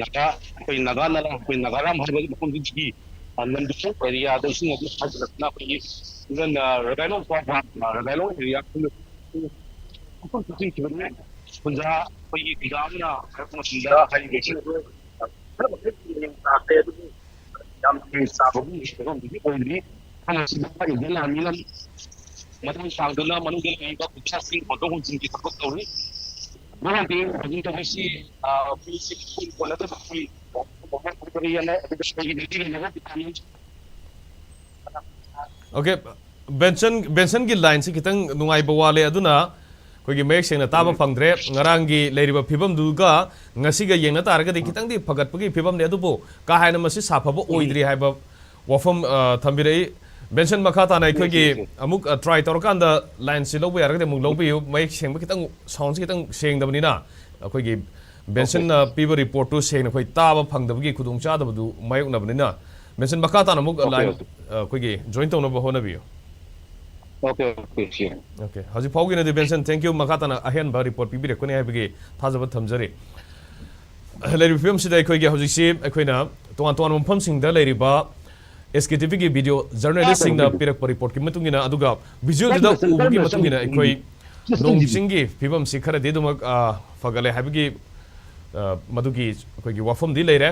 ꯅꯥꯒꯥ, ꯑꯩꯈꯣꯏ ꯅꯥꯒꯥ ꯅꯂꯥ, ꯑꯩꯈꯣꯏ ꯅꯥꯒꯥꯔꯥꯝ ꯍꯥꯏꯕ ꯃꯐꯝꯗꯨꯒꯤ, ꯑ, ꯂꯝꯗꯨꯁꯨ ꯑꯦꯔꯤꯌꯥꯗ ꯏꯁꯤꯡ ꯑꯗꯨ ꯍꯥꯏꯖꯤꯜꯂꯛꯇꯨꯅ ꯑꯩꯈꯣꯏꯒꯤ even, ꯑ, ꯔꯒꯥꯏꯂꯣꯡ ꯐꯥꯎꯕ, ꯑ, ꯔꯒꯥꯏꯂꯣꯡ ꯑꯦꯔꯤꯌꯥ ꯃꯐꯝ ꯆꯠꯁꯤꯟꯈꯤꯕꯅꯤ꯫ ꯈꯨꯟꯖꯥ ꯑꯩꯈꯣꯏꯒꯤ ꯈꯨꯟꯖꯥ ꯑꯃꯅ ꯍꯥꯏꯔꯛꯄ ꯃꯇꯝꯗ ꯍꯥꯏꯔꯤꯕ ꯏꯁꯤꯡ ꯑꯗꯨ, ꯑ, ꯈꯔ ꯃꯈꯩ ꯇꯥꯈ꯭ꯔꯦ, ꯑꯗꯨꯕꯨ ꯌꯥꯝ ꯆꯥꯕꯒꯤ ꯐꯤꯕꯝꯗꯨꯗꯤ ꯑꯣꯏꯗ꯭ꯔꯤ꯫ ꯃꯐꯝ ꯑꯁꯤꯗ ꯏꯟꯗꯤꯌꯟ ꯑꯥꯔꯃꯤꯅ ꯃꯇꯥꯡ ꯆꯥꯡꯗꯨꯅ ꯃꯅꯨꯡꯗ ꯂꯩꯔꯤꯕ ꯈꯨꯠꯁꯥꯁꯤꯡ ꯍꯣꯟꯗꯣꯛ ꯍꯣꯟꯖꯤꯟꯒꯤ ꯊꯕꯛ ꯇꯧꯔꯤ꯫ ꯃꯔꯝꯗꯤ ꯍꯧꯖꯤꯛ ꯇꯧꯔꯤꯁꯤ, ꯑ, ꯃꯤꯁꯤ ꯀꯣꯟꯅꯗꯕ ꯑꯩꯈꯣꯏ ꯀꯔꯤ ꯍꯥꯏꯅ ꯑꯗꯨꯒ ꯑꯩꯈꯣꯏꯒꯤ ꯅꯨꯄꯤ ꯂꯩꯅꯕ ꯗꯤꯄꯥꯔꯠꯃꯦꯟ ꯑꯣꯀꯦ, ꯕꯦꯟꯁꯟ, ꯕꯦꯟꯁꯟꯒꯤ ꯂꯥꯏꯟꯁꯤ ꯈꯤꯇꯪ ꯅꯨꯡꯉꯥꯏꯕ ꯋꯥꯠꯂꯦ, ꯑꯗꯨꯅ ꯑꯩꯈꯣꯏꯒꯤ ꯃꯌꯦꯛ ꯁꯦꯡꯅ ꯇꯥꯕ ꯐꯪꯗ꯭ꯔꯦ꯫ ꯉꯔꯥꯡꯒꯤ ꯂꯩꯔꯤꯕ ꯐꯤꯕꯝꯗꯨꯒ ꯉꯁꯤꯒ ꯌꯦꯡꯅ ꯇꯥꯔꯒꯗꯤ ꯈꯤꯇꯪꯗꯤ ꯐꯒꯠꯄꯒꯤ ꯐꯤꯕꯝꯅꯤ, ꯑꯗꯨꯕꯨ ꯀꯥ ꯍꯦꯟꯅ ꯃꯁꯤ ꯁꯥꯐꯕ ꯑꯣꯏꯗ꯭ꯔꯤ ꯍꯥꯏꯕ ꯋꯥꯐꯝ, ꯑ, ꯊꯝꯕꯤꯔꯛꯏ꯫ ꯕꯦꯟꯁꯟ, ꯃꯈꯥ ꯇꯥꯅ ꯑꯩꯈꯣꯏꯒꯤ ꯑꯃꯨꯛ, ꯑ, ꯇ꯭ꯔꯥꯏ ꯇꯧꯔꯀꯥꯟꯗ ꯂꯥꯏꯟꯁꯤ ꯂꯧꯕ ꯌꯥꯔꯒꯗꯤ ꯑꯃꯨꯛ ꯂꯧꯕꯤꯌꯨ꯫ ꯃꯌꯦꯛ ꯁꯦꯡꯕ ꯈꯤꯇꯪ, ꯁꯥꯎꯟꯁꯤ ꯈꯤꯇꯪ ꯁꯦꯡꯗꯕꯅꯤꯅ ꯑꯩꯈꯣꯏꯒꯤ ꯕꯦꯟꯁꯟꯅ ꯄꯤꯕ ꯔꯤꯄꯣꯔꯠꯇꯨ ꯁꯦꯡꯅ ꯑꯩꯈꯣꯏ ꯇꯥꯕ ꯐꯪꯗꯕꯒꯤ ꯈꯨꯗꯣꯡꯆꯥꯗꯕꯗꯨ ꯃꯥꯌꯣꯛꯅꯕꯅꯤꯅ, ꯕꯦꯟꯁꯟ, ꯃꯈꯥ ꯇꯥꯅ ꯑꯃꯨꯛ ꯂꯥꯏꯟ, ꯑ, ꯑꯩꯈꯣꯏꯒꯤ ꯖꯣꯏꯟ ꯇꯧꯅꯕ ꯍꯣꯠꯅꯕꯤꯌꯨ꯫ ꯑꯣꯀꯦ, ꯑꯣꯀꯦ, ꯁꯤ꯫ ꯑꯣꯀꯦ, ꯍꯧꯖꯤꯛ ꯐꯥꯎꯒꯤ ꯑꯣꯏꯅꯗꯤ ꯕꯦꯟꯁꯟ, thank you꯫ ꯃꯈꯥ ꯇꯥꯅ ꯑꯍꯦꯟꯕ ꯔꯤꯄꯣꯔꯠ ꯄꯤꯕꯤꯔꯛꯀꯅꯤ ꯍꯥꯏꯕꯒꯤ ꯊꯥꯖꯕ ꯊꯝꯖꯔꯤ꯫ ꯂꯩꯔꯤꯕ ꯐꯤꯕꯝꯁꯤꯗ ꯑꯩꯈꯣꯏꯒꯤ ꯍꯧꯖꯤꯛꯁꯤ ꯑꯩꯈꯣꯏꯅ ꯇꯣꯉꯥꯟ ꯇꯣꯉꯥꯟꯕ ꯃꯐꯝꯁꯤꯡꯗ ꯂꯩꯔꯤꯕ ꯑꯦꯁ ꯀꯦ ꯇꯤ ꯚꯤꯒꯤ ꯚꯤꯗꯤꯑꯣ ꯖꯔꯅꯦꯂꯤꯁꯁꯤꯡꯅ ꯄꯤꯔꯛꯄ ꯔꯤꯄꯣꯔꯠꯀꯤ ꯃꯇꯨꯡ ꯏꯟꯅ, ꯑꯗꯨꯒ ꯚꯤꯖꯨꯑꯦꯜꯗꯨꯗ ꯎꯕꯒꯤ ꯃꯇꯨꯡ ꯏꯟꯅ ꯑꯩꯈꯣꯏ ꯅꯣꯡ ꯆꯤꯡꯒꯤ ꯐꯤꯕꯝꯁꯤ ꯈꯔꯗꯤ ꯑꯗꯨꯃꯛ, ꯑ, ꯐꯒꯠꯂꯦ ꯍꯥꯏꯕꯒꯤ, ꯑ, ꯃꯗꯨꯒꯤ ꯑꯩꯈꯣꯏꯒꯤ ꯋꯥꯐꯝꯗꯤ ꯂꯩꯔꯦ꯫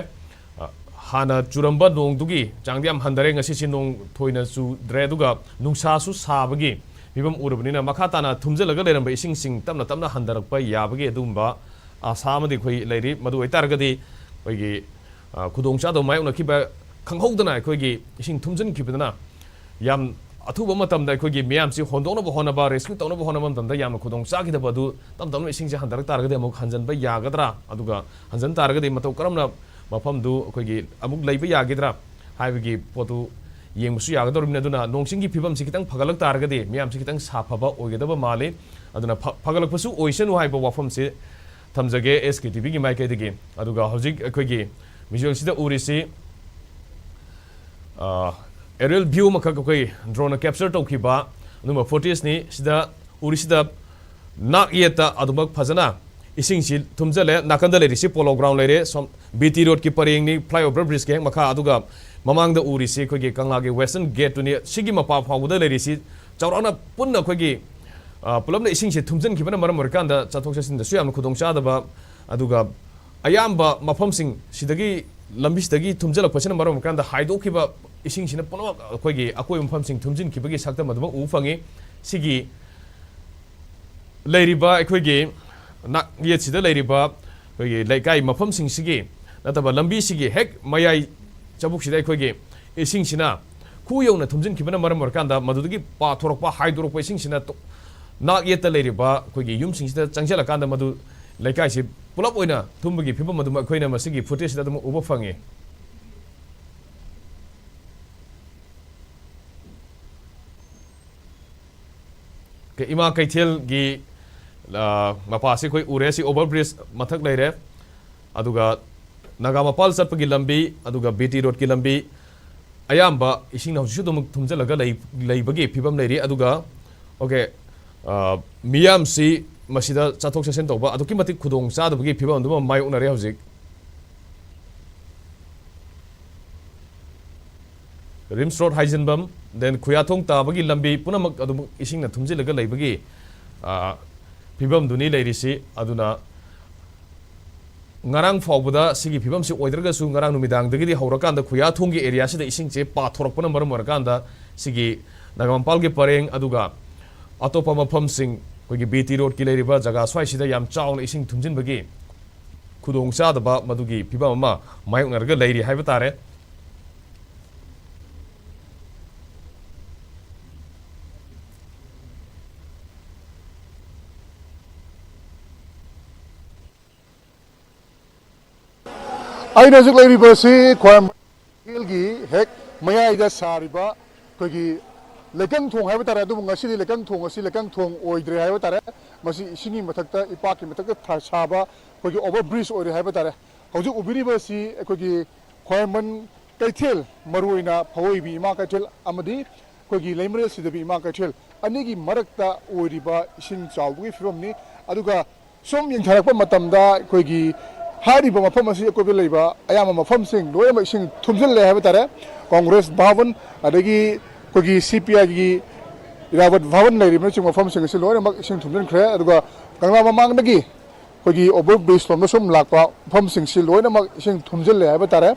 ꯑ, ꯍꯥꯟꯅ ꯆꯨꯔꯝꯕ ꯅꯣꯡꯗꯨꯒꯤ ꯆꯥꯡꯗꯤ ꯌꯥꯝ ꯍꯟꯊꯔꯦ꯫ ꯉꯁꯤꯁꯤ ꯅꯣꯡ ꯊꯣꯏꯅ ꯆꯨꯗ꯭ꯔꯦ, ꯑꯗꯨꯒ ꯅꯨꯡꯁꯥꯁꯨ ꯁꯥꯕꯒꯤ ꯐꯤꯕꯝ ꯎꯔꯕꯅꯤꯅ, ꯃꯈꯥ ꯇꯥꯅ ꯊꯨꯝꯖꯤꯜꯂꯒ ꯂꯩꯔꯝꯕ ꯏꯁꯤꯡꯁꯤꯡ ꯇꯞꯅ ꯇꯞꯅ ꯍꯟꯊꯔꯛꯄ ꯌꯥꯕꯒꯤ ꯑꯗꯨꯒꯨꯝꯕ ꯑꯥꯁꯥ ꯑꯃꯗꯤ ꯑꯩꯈꯣꯏ ꯂꯩꯔꯤ꯫ ꯃꯗꯨ ꯑꯣꯏꯇꯥꯔꯒꯗꯤ ꯑꯩꯈꯣꯏꯒꯤ, ꯑ, ꯈꯨꯗꯣꯡꯆꯥꯗꯕ ꯃꯥꯌꯣꯛꯅꯈꯤꯕ ꯈꯪꯍꯧꯗꯅ ꯑꯩꯈꯣꯏꯒꯤ ꯏꯁꯤꯡ ꯊꯨꯝꯖꯤꯟꯈꯤꯕꯗꯨꯅ ꯌꯥꯝ ꯑꯊꯨꯕ ꯃꯇꯝꯗ ꯑꯩꯈꯣꯏꯒꯤ ꯃꯤꯌꯥꯝꯁꯤ ꯍꯣꯟꯗꯣꯛꯅꯕ ꯍꯣꯠꯅꯕ, ꯔꯦꯁꯀ꯭ꯌꯨ ꯇꯧꯅꯕ ꯍꯣꯠꯅꯕ ꯃꯇꯝꯗ ꯌꯥꯝꯅ ꯈꯨꯗꯣꯡ ꯆꯥꯈꯤꯗꯕ ꯑꯗꯨ ꯇꯞ ꯇꯞꯅ ꯏꯁꯤꯡꯁꯦ ꯍꯟꯊꯔꯛ ꯇꯥꯔꯒꯗꯤ ꯑꯃꯨꯛ ꯍꯟꯖꯤꯟꯕ ꯌꯥꯒꯗ꯭ꯔꯥ? ꯑꯗꯨꯒ ꯍꯟꯖꯤꯟ ꯇꯥꯔꯒꯗꯤ ꯃꯇꯧ ꯀꯔꯝꯅ ꯃꯐꯝꯗꯨ ꯑꯩꯈꯣꯏꯒꯤ ꯑꯃꯨꯛ ꯂꯩꯕ ꯌꯥꯒꯗ꯭ꯔꯥ ꯍꯥꯏꯕꯒꯤ ꯄꯣꯠꯇꯨ ꯌꯦꯡꯕꯁꯨ ꯌꯥꯒꯗꯧꯔꯤꯕꯅꯤ꯫ ꯑꯗꯨꯅ ꯅꯣꯡ ꯆꯤꯡꯒꯤ ꯐꯤꯕꯝꯁꯤ ꯈꯤꯇꯪ ꯐꯒꯠꯂꯛ ꯇꯥꯔꯒꯗꯤ ꯃꯤꯌꯥꯝꯁꯤ ꯈꯤꯇꯪ ꯁꯥꯐꯕ ꯑꯣꯏꯒꯗꯕ ꯃꯥꯜꯂꯤ꯫ ꯑꯗꯨꯅ ꯐ-, ꯐꯒꯠꯂꯛꯄꯁꯨ ꯑꯣꯏꯁꯅꯨ ꯍꯥꯏꯕ ꯋꯥꯐꯝꯁꯤ ꯊꯝꯖꯒꯦ ꯑꯦꯁ ꯀꯦ ꯇꯤ ꯚꯤꯒꯤ ꯃꯥꯏꯀꯩꯗꯒꯤ꯫ ꯑꯗꯨꯒ ꯍꯧꯖꯤꯛ ꯑꯩꯈꯣꯏꯒꯤ ꯚꯤꯖꯨꯑꯦꯜꯁꯤꯗ ꯎꯔꯤꯁꯤ, ꯑ, ꯑꯦꯔꯤꯌꯦꯜ ꯚ꯭ꯌꯨ ꯑꯃꯈꯛ ꯑꯩꯈꯣꯏ ꯗ꯭ꯔꯣꯟꯅ ꯀꯦꯞꯆꯔ ꯇꯧꯈꯤꯕ ꯑꯗꯨꯝꯕ ꯐꯨꯇꯦꯖꯅꯤ꯫ ꯁꯤꯗ ꯎꯔꯤꯁꯤꯗ ꯅꯥꯛ ꯌꯦꯠꯇ ꯑꯗꯨꯃꯛ ꯐꯖꯅ ꯏꯁꯤꯡꯁꯤ ꯊꯨꯝꯖꯤꯜꯂꯦ꯫ ꯅꯥꯀꯟꯗ ꯂꯩꯔꯤꯁꯤ ꯄꯣꯂꯣ ꯒ꯭ꯔꯥꯎꯟ ꯂꯩꯔꯦ, ꯁꯣꯝ ꯕꯤ ꯇꯤ ꯔꯣꯗꯀꯤ ꯄꯔꯦꯡꯅꯤ, ꯐ꯭ꯂꯥꯏꯑꯣꯚꯔ ꯕ꯭ꯔꯤꯖꯀꯤ ꯍꯦꯛ ꯃꯈꯥ, ꯑꯗꯨꯒ ꯃꯃꯥꯡꯗ ꯎꯔꯤꯁꯤ ꯑꯩꯈꯣꯏꯒꯤ ꯀꯪꯂꯥꯒꯤ ꯋꯦꯁꯇꯔꯟ ꯒꯦꯠꯇꯨꯅꯤ꯫ ꯁꯤꯒꯤ ꯃꯄꯥ ꯐꯥꯎꯕꯗ ꯂꯩꯔꯤꯁꯤ ꯆꯥꯎꯔꯥꯛꯅ ꯄꯨꯟꯅ ꯑꯩꯈꯣꯏꯒꯤ, ꯑ, ꯄꯨꯂꯞꯅ ꯏꯁꯤꯡꯁꯤ ꯊꯨꯝꯖꯤꯟꯈꯤꯕꯅ ꯃꯔꯝ ꯑꯣꯏꯔꯀꯥꯟꯗ ꯆꯠꯊꯣꯛ ꯆꯠꯁꯤꯟꯗꯁꯨ ꯌꯥꯝꯅ ꯈꯨꯗꯣꯡꯆꯥꯗꯕ, ꯑꯗꯨꯒ ꯑꯌꯥꯝꯕ ꯃꯐꯝꯁꯤꯡ ꯁꯤꯗꯒꯤ, ꯂꯝꯕꯤꯁꯤꯗꯒꯤ ꯊꯨꯝꯖꯤꯜꯂꯛꯄꯁꯤꯅ ꯃꯔꯝ ꯑꯣꯏꯔꯀꯥꯟꯗ ꯍꯥꯏꯗꯣꯛꯈꯤꯕ ꯏꯁꯤꯡꯁꯤꯅ ꯄꯨꯝꯅꯃꯛ ꯑꯩꯈꯣꯏꯒꯤ ꯑꯀꯣꯏꯕ ꯃꯐꯝꯁꯤꯡ ꯊꯨꯝꯖꯤꯟꯈꯤꯕꯒꯤ ꯁꯛꯇꯝ ꯑꯗꯨꯃꯛ ꯎꯕ ꯐꯪꯉꯤ꯫ ꯁꯤꯒꯤ ꯂꯩꯔꯤꯕ ꯑꯩꯈꯣꯏꯒꯤ ꯅꯥꯛꯌꯦꯠꯁꯤꯗ ꯂꯩꯔꯤꯕ ꯑꯩꯈꯣꯏꯒꯤ ꯂꯩꯀꯥꯏ ꯃꯐꯝꯁꯤꯡꯁꯤꯒꯤ ꯅꯠꯇꯕ ꯂꯝꯕꯤꯁꯤꯒꯤ ꯍꯦꯛ ꯃꯌꯥꯏ ꯆꯕꯨꯛꯁꯤꯗ ꯑꯩꯈꯣꯏꯒꯤ ꯏꯁꯤꯡꯁꯤꯅ ꯈꯨ ꯌꯧꯅ ꯊꯨꯝꯖꯤꯟꯈꯤꯕꯅ ꯃꯔꯝ ꯑꯣꯏꯔꯀꯥꯟꯗ ꯃꯗꯨꯗꯒꯤ ꯄꯥꯊꯣꯔꯛꯄ, ꯍꯥꯏꯗꯣꯔꯛꯄ ꯏꯁꯤꯡꯁꯤꯅ ꯇꯣ-, ꯅꯥꯛ ꯌꯦꯠꯇ ꯂꯩꯔꯤꯕ ꯑꯩꯈꯣꯏꯒꯤ ꯌꯨꯝꯁꯤꯡꯁꯤꯗ ꯆꯪꯁꯤꯜꯂꯀꯥꯟꯗ ꯃꯗꯨ ꯂꯩꯀꯥꯏꯁꯤ ꯄꯨꯂꯞ ꯑꯣꯏꯅ ꯊꯨꯝꯕꯒꯤ ꯐꯤꯕꯝ ꯑꯗꯨꯃꯛ ꯑꯩꯈꯣꯏꯅ ꯃꯁꯤꯒꯤ ꯐꯨꯇꯦꯖꯁꯤꯗ ꯑꯗꯨꯃꯛ ꯎꯕ ꯐꯪꯉꯤ꯫ ꯀ-, ꯏꯃꯥ ꯀꯩꯊꯦꯜꯒꯤ, ꯑ, ꯃꯄꯥꯁꯤ ꯑꯩꯈꯣꯏ ꯎꯔꯦ꯫ ꯁꯤ ꯑꯣꯚꯔ ꯕ꯭ꯔꯤꯖ ꯃꯊꯛ ꯂꯩꯔꯦ꯫ ꯑꯗꯨꯒ ꯅꯥꯒꯥꯃꯄꯥꯜ ꯆꯠꯄꯒꯤ ꯂꯝꯕꯤ, ꯑꯗꯨꯒ ꯕꯤ ꯇꯤ ꯔꯣꯗꯀꯤ ꯂꯝꯕꯤ ꯑꯌꯥꯝꯕ ꯏꯁꯤꯡꯅ ꯍꯧꯖꯤꯛꯁꯨ ꯑꯗꯨꯝ ꯊꯨꯝꯖꯤꯜꯂꯒ ꯂꯩ-, ꯂꯩꯕꯒꯤ ꯐꯤꯕꯝ ꯂꯩꯔꯤ꯫ ꯑꯗꯨꯒ, ꯑꯣꯀꯦ, ꯑ, ꯃꯤꯌꯥꯝꯁꯤ ꯃꯁꯤꯗ ꯆꯠꯊꯣꯛ ꯆꯠꯁꯤꯟ ꯇꯧꯕ ꯑꯗꯨꯛꯀꯤ ꯃꯇꯤꯛ ꯈꯨꯗꯣꯡ ꯆꯥꯗꯕꯒꯤ ꯐꯤꯕꯝ ꯑꯗꯨꯃ ꯃꯥꯌꯣꯛꯅꯔꯦ ꯍꯧꯖꯤꯛ꯫ ꯔꯤꯝꯁ ꯔꯣꯗ ꯍꯥꯏꯖꯤꯟꯐꯝ, then ꯈꯨꯌꯥꯊꯣꯡ ꯇꯥꯕꯒꯤ ꯂꯝꯕꯤ ꯄꯨꯝꯅꯃꯛ ꯑꯗꯨꯝ ꯏꯁꯤꯡꯅ ꯊꯨꯝꯖꯤꯜꯂꯒ ꯂꯩꯕꯒꯤ, ꯑ, ꯐꯤꯕꯝꯗꯨꯅꯤ ꯂꯩꯔꯤꯁꯤ꯫ ꯑꯗꯨꯅ ꯉꯔꯥꯡ ꯐꯥꯎꯕꯗ ꯁꯤꯒꯤ ꯐꯤꯕꯝꯁꯤ ꯑꯣꯏꯗ꯭ꯔꯒꯁꯨ, ꯉꯔꯥꯡ ꯅꯨꯃꯤꯗꯥꯡꯗꯒꯤꯗꯤ ꯍꯧꯔꯀꯥꯟꯗ ꯈꯨꯌꯥꯊꯣꯡꯒꯤ ꯑꯦꯔꯤꯌꯥꯁꯤꯗ ꯏꯁꯤꯡꯁꯦ ꯄꯥꯊꯣꯔꯛꯄꯅ ꯃꯔꯝ ꯑꯣꯏꯔꯀꯥꯟꯗ ꯁꯤꯒꯤ ꯅꯥꯒꯥꯃꯄꯥꯜꯒꯤ ꯄꯔꯦꯡ, ꯑꯗꯨꯒ ꯑꯇꯣꯞꯄ ꯃꯐꯝꯁꯤꯡ, ꯑꯩꯈꯣꯏꯒꯤ ꯕꯤ ꯇꯤ ꯔꯣꯗꯀꯤ ꯂꯩꯔꯤꯕ ꯖꯒꯥ ꯁ꯭ꯋꯥꯏꯁꯤꯗ ꯌꯥꯝ ꯆꯥꯎꯅ ꯏꯁꯤꯡ ꯊꯨꯝꯖꯤꯟꯕꯒꯤ ꯈꯨꯗꯣꯡꯆꯥꯗꯕ, ꯃꯗꯨꯒꯤ ꯐꯤꯕꯝ ꯑꯃ ꯃꯥꯌꯣꯛꯅꯔꯒ ꯂꯩꯔꯤ ꯍꯥꯏꯕ ꯇꯥꯔꯦ꯫ ꯑꯩꯅ ꯍꯧꯖꯤꯛ ꯂꯩꯔꯤꯕ ꯑꯁꯤ ꯈ꯭ꯋꯥꯏꯔꯝꯕꯟ ꯀꯩꯊꯦꯜꯒꯤ ꯍꯦꯛ ꯃꯌꯥꯏꯗ ꯁꯥꯔꯤꯕ ꯑꯩꯈꯣꯏꯒꯤ ꯂꯩꯀꯪ ꯊꯣꯡ ꯍꯥꯏꯕ ꯇꯥꯔꯦ꯫ ꯑꯗꯨꯕꯨ ꯉꯁꯤꯗꯤ ꯂꯩꯀꯪ ꯊꯣꯡ ꯑꯁꯤ ꯂꯩꯀꯪ ꯊꯣꯡ ꯑꯣꯏꯗ꯭ꯔꯦ ꯍꯥꯏꯕ ꯇꯥꯔꯦ꯫ ꯃꯁꯤ ꯏꯁꯤꯡꯒꯤ ꯃꯊꯛꯇ, ꯏꯄꯥꯛꯀꯤ ꯃꯊꯛꯇ ꯊꯥ-, ꯁꯥꯕ ꯑꯩꯈꯣꯏꯒꯤ ꯑꯣꯚꯔ ꯕ꯭ꯔꯤꯖ ꯑꯣꯏꯔꯦ ꯍꯥꯏꯕ ꯇꯥꯔꯦ꯫ ꯍꯧꯖꯤꯛ ꯎꯕꯤꯔꯤꯕ ꯑꯁꯤ ꯑꯩꯈꯣꯏꯒꯤ ꯈ꯭ꯋꯥꯏꯔꯝꯕꯟ ꯀꯩꯊꯦꯜ, ꯃꯔꯨꯑꯣꯏꯅ ꯐꯧꯑꯣꯏꯕꯤ ꯏꯃꯥ ꯀꯩꯊꯦꯜ ꯑꯃꯗꯤ ꯑꯩꯈꯣꯏꯒꯤ ꯂꯩꯃꯔꯦꯜ ꯁꯤꯗꯕꯤ ꯏꯃꯥ ꯀꯩꯊꯦꯜ ꯑꯅꯤꯒꯤ ꯃꯔꯛꯇ ꯑꯣꯏꯔꯤꯕ ꯏꯁꯤꯡ ꯆꯥꯎꯕꯒꯤ ꯐꯤꯕꯝꯅꯤ꯫ ꯑꯗꯨꯒ ꯁꯨꯝ ꯌꯦꯡꯊꯔꯛꯄ ꯃꯇꯝꯗ ꯑꯩꯈꯣꯏꯒꯤ ꯍꯥꯏꯔꯤꯕ ꯃꯐꯝ ꯑꯁꯤ ꯑꯀꯣꯏꯕꯗ ꯂꯩꯕ ꯑꯌꯥꯝꯕ ꯃꯐꯝꯁꯤꯡ ꯂꯣꯏꯅꯃꯛ ꯏꯁꯤꯡ ꯊꯨꯝꯖꯤꯜꯂꯦ ꯍꯥꯏꯕ ꯇꯥꯔꯦ꯫ ꯀꯣꯡꯒ꯭ꯔꯦꯁ ꯚꯕꯟ, ꯑꯗꯒꯤ ꯑꯩꯈꯣꯏꯒꯤ ꯁꯤ ꯄꯤ ꯑꯥꯏꯒꯤ ꯏꯔꯥꯕꯠ ꯚꯕꯟ ꯂꯩꯔꯤꯕꯅꯆꯤꯡꯕ ꯃꯐꯝꯁꯤꯡ ꯑꯁꯤ ꯂꯣꯏꯅꯃꯛ ꯏꯁꯤꯡ ꯊꯨꯝꯖꯤꯟꯈ꯭ꯔꯦ꯫ ꯑꯗꯨꯒ ꯀꯪꯂꯥ ꯃꯃꯥꯡꯗꯒꯤ ꯑꯩꯈꯣꯏꯒꯤ ꯑꯣꯚꯔ ꯕ꯭ꯔꯤꯖ ꯂꯣꯝꯗ ꯁꯨꯝ ꯂꯥꯛꯄ ꯃꯐꯝꯁꯤꯡꯁꯤ ꯂꯣꯏꯅꯃꯛ ꯏꯁꯤꯡ ꯊꯨꯝꯖꯤꯜꯂꯦ ꯍꯥꯏꯕ ꯇꯥꯔꯦ꯫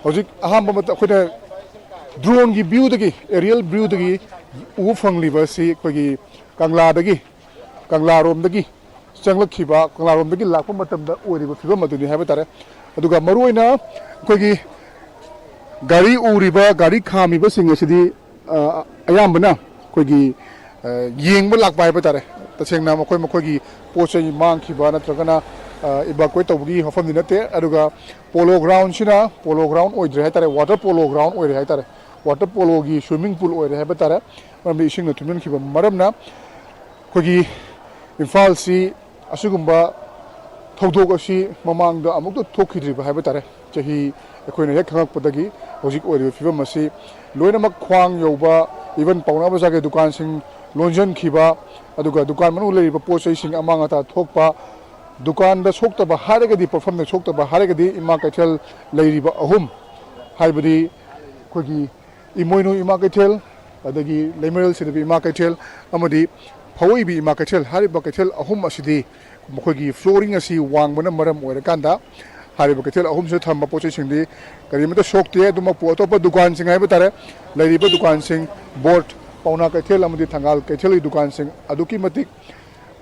ꯍꯧꯖꯤꯛ ꯑꯍꯥꯟꯕ ꯃꯇꯝ ꯑꯩꯈꯣꯏꯅ ꯗ꯭ꯔꯣꯟꯒꯤ ꯚ꯭ꯌꯨꯗꯒꯤ, ꯑꯦꯔꯤꯌꯦꯜ ꯚ꯭ꯌꯨꯗꯒꯤ ꯎꯕ ꯐꯪꯂꯤꯕ ꯑꯁꯤ ꯑꯩꯈꯣꯏꯒꯤ ꯀꯪꯂꯥꯗꯒꯤ, ꯀꯪꯂꯥꯔꯣꯝꯗꯒꯤ ꯆꯪꯂꯛꯈꯤꯕ, ꯀꯪꯂꯥꯔꯣꯝꯗꯒꯤ ꯂꯥꯛꯄ ꯃꯇꯝꯗ ꯑꯣꯏꯔꯤꯕ ꯐꯤꯕꯝ ꯑꯗꯨꯅꯤ ꯍꯥꯏꯕ ꯇꯥꯔꯦ꯫ ꯑꯗꯨꯒ ꯃꯔꯨꯑꯣꯏꯅ ꯑꯩꯈꯣꯏꯒꯤ ꯒꯥꯔꯤ ꯎꯔꯤꯕ, ꯒꯥꯔꯤ ꯈꯥꯝꯃꯤꯕꯁꯤꯡ ꯑꯁꯤꯗꯤ, ꯑ, ꯑꯌꯥꯝꯕꯅ ꯑꯩꯈꯣꯏꯒꯤ, ꯑ, ꯌꯦꯡꯕ ꯂꯥꯛꯄ ꯍꯥꯏꯕ ꯇꯥꯔꯦ꯫ ꯇꯁꯦꯡꯅ ꯃꯈꯣꯏ ꯃꯈꯣꯏꯒꯤ ꯄꯣꯠ ꯆꯩ ꯃꯥꯡꯈꯤꯕ ꯅꯠꯇ꯭ꯔꯒꯅ, ꯑ, evacuate ꯇꯧꯕꯒꯤ ꯋꯥꯐꯝꯗꯤ ꯅꯠꯇꯦ꯫ ꯑꯗꯨꯒ ꯄꯣꯂꯣ ꯒ꯭ꯔꯥꯎꯟꯁꯤꯅ ꯄꯣꯂꯣ ꯒ꯭ꯔꯥꯎꯟ ꯑꯣꯏꯗ꯭ꯔꯦ ꯍꯥꯏ ꯇꯥꯔꯦ, ꯋꯥꯇꯔ ꯄꯣꯂꯣ ꯒ꯭ꯔꯥꯎꯟ ꯑꯣꯏꯔꯦ ꯍꯥꯏ ꯇꯥꯔꯦ꯫ ꯋꯥꯇꯔ ꯄꯣꯂꯣꯒꯤ ꯁ꯭ꯋꯤꯃꯤꯡ ꯄꯨꯜ ꯑꯣꯏꯔꯦ ꯍꯥꯏꯕ ꯇꯥꯔꯦ꯫ ꯃꯔꯝꯗꯤ ꯏꯁꯤꯡꯅ ꯊꯨꯝꯖꯤꯟꯈꯤꯕ ꯃꯔꯝꯅ ꯑꯩꯈꯣꯏꯒꯤ ꯏꯝꯐꯥꯜꯁꯤ ꯑꯁꯤꯒꯨꯝꯕ ꯊꯧꯗꯣꯛ ꯑꯁꯤ ꯃꯃꯥꯡꯗ ꯑꯃꯨꯛꯇ ꯊꯣꯛꯈꯤꯗ꯭ꯔꯤꯕ ꯍꯥꯏꯕ ꯇꯥꯔꯦ꯫ ꯆꯍꯤ ꯑꯩꯈꯣꯏꯅ ꯍꯦꯛ ꯈꯪꯉꯛꯄꯗꯒꯤ ꯍꯧꯖꯤꯛ ꯑꯣꯏꯔꯤꯕ ꯐꯤꯕꯝ ꯑꯁꯤ ꯂꯣꯏꯅꯃꯛ ꯈ꯭ꯋꯥꯡ ꯌꯧꯕ, even ꯄꯥꯎꯅꯥ ꯕꯖꯥꯔꯒꯤ ꯗꯨꯀꯥꯟꯁꯤꯡ ꯂꯣꯟꯁꯤꯟꯈꯤꯕ, ꯑꯗꯨꯒ ꯗꯨꯀꯥꯟ ꯃꯅꯨꯡꯗ ꯂꯩꯔꯤꯕ ꯄꯣꯠ ꯆꯩꯁꯤꯡ ꯑꯃꯥꯡ ꯑꯇꯥ ꯊꯣꯛꯄ, ꯗꯨꯀꯥꯟꯗ ꯁꯣꯛꯇꯕ ꯍꯥꯏꯔꯒꯗꯤ, ꯄꯣꯠꯐꯝꯗ ꯁꯣꯛꯇꯕ ꯍꯥꯏꯔꯒꯗꯤ ꯏꯃꯥ ꯀꯩꯊꯦꯜ ꯂꯩꯔꯤꯕ ꯑꯍꯨꯝ, ꯍꯥꯏꯕꯗꯤ ꯑꯩꯈꯣꯏꯒꯤ ꯏꯃꯣꯏꯅꯨ ꯏꯃꯥ ꯀꯩꯊꯦꯜ, ꯑꯗꯒꯤ ꯂꯩꯃꯔꯦꯜ ꯁꯤꯗꯕꯤ ꯏꯃꯥ ꯀꯩꯊꯦꯜ ꯑꯃꯗꯤ ꯐꯧꯏꯕꯤ ꯏꯃꯥ ꯀꯩꯊꯦꯜ ꯍꯥꯏꯔꯤꯕ ꯀꯩꯊꯦꯜ ꯑꯍꯨꯝ ꯑꯁꯤꯗꯤ ꯃꯈꯣꯏꯒꯤ ꯐ꯭ꯂꯣꯔꯤꯡ ꯑꯁꯤ ꯋꯥꯡꯕꯅ ꯃꯔꯝ ꯑꯣꯏꯔꯀꯥꯟꯗ ꯍꯥꯏꯔꯤꯕ ꯀꯩꯊꯦꯜ ꯑꯍꯨꯝꯁꯤꯗ ꯊꯝꯕ ꯄꯣꯠ ꯆꯩꯁꯤꯡꯗꯤ ꯀꯔꯤꯃꯠꯇ ꯁꯣꯛꯇꯦ꯫ ꯑꯗꯨꯃꯛꯄꯨ ꯑꯇꯣꯞꯄ ꯗꯨꯀꯥꯟꯁꯤꯡ ꯍꯥꯏꯕ ꯇꯥꯔꯦ, ꯂꯩꯔꯤꯕ ꯗꯨꯀꯥꯟꯁꯤꯡ, ꯕꯣꯠ, ꯄꯥꯎꯅꯥ ꯀꯩꯊꯦꯜ ꯑꯃꯗꯤ ꯊꯪꯒꯥꯜ ꯀꯩꯊꯦꯜꯒꯤ ꯗꯨꯀꯥꯟꯁꯤꯡ ꯑꯗꯨꯛꯀꯤ ꯃꯇꯤꯛ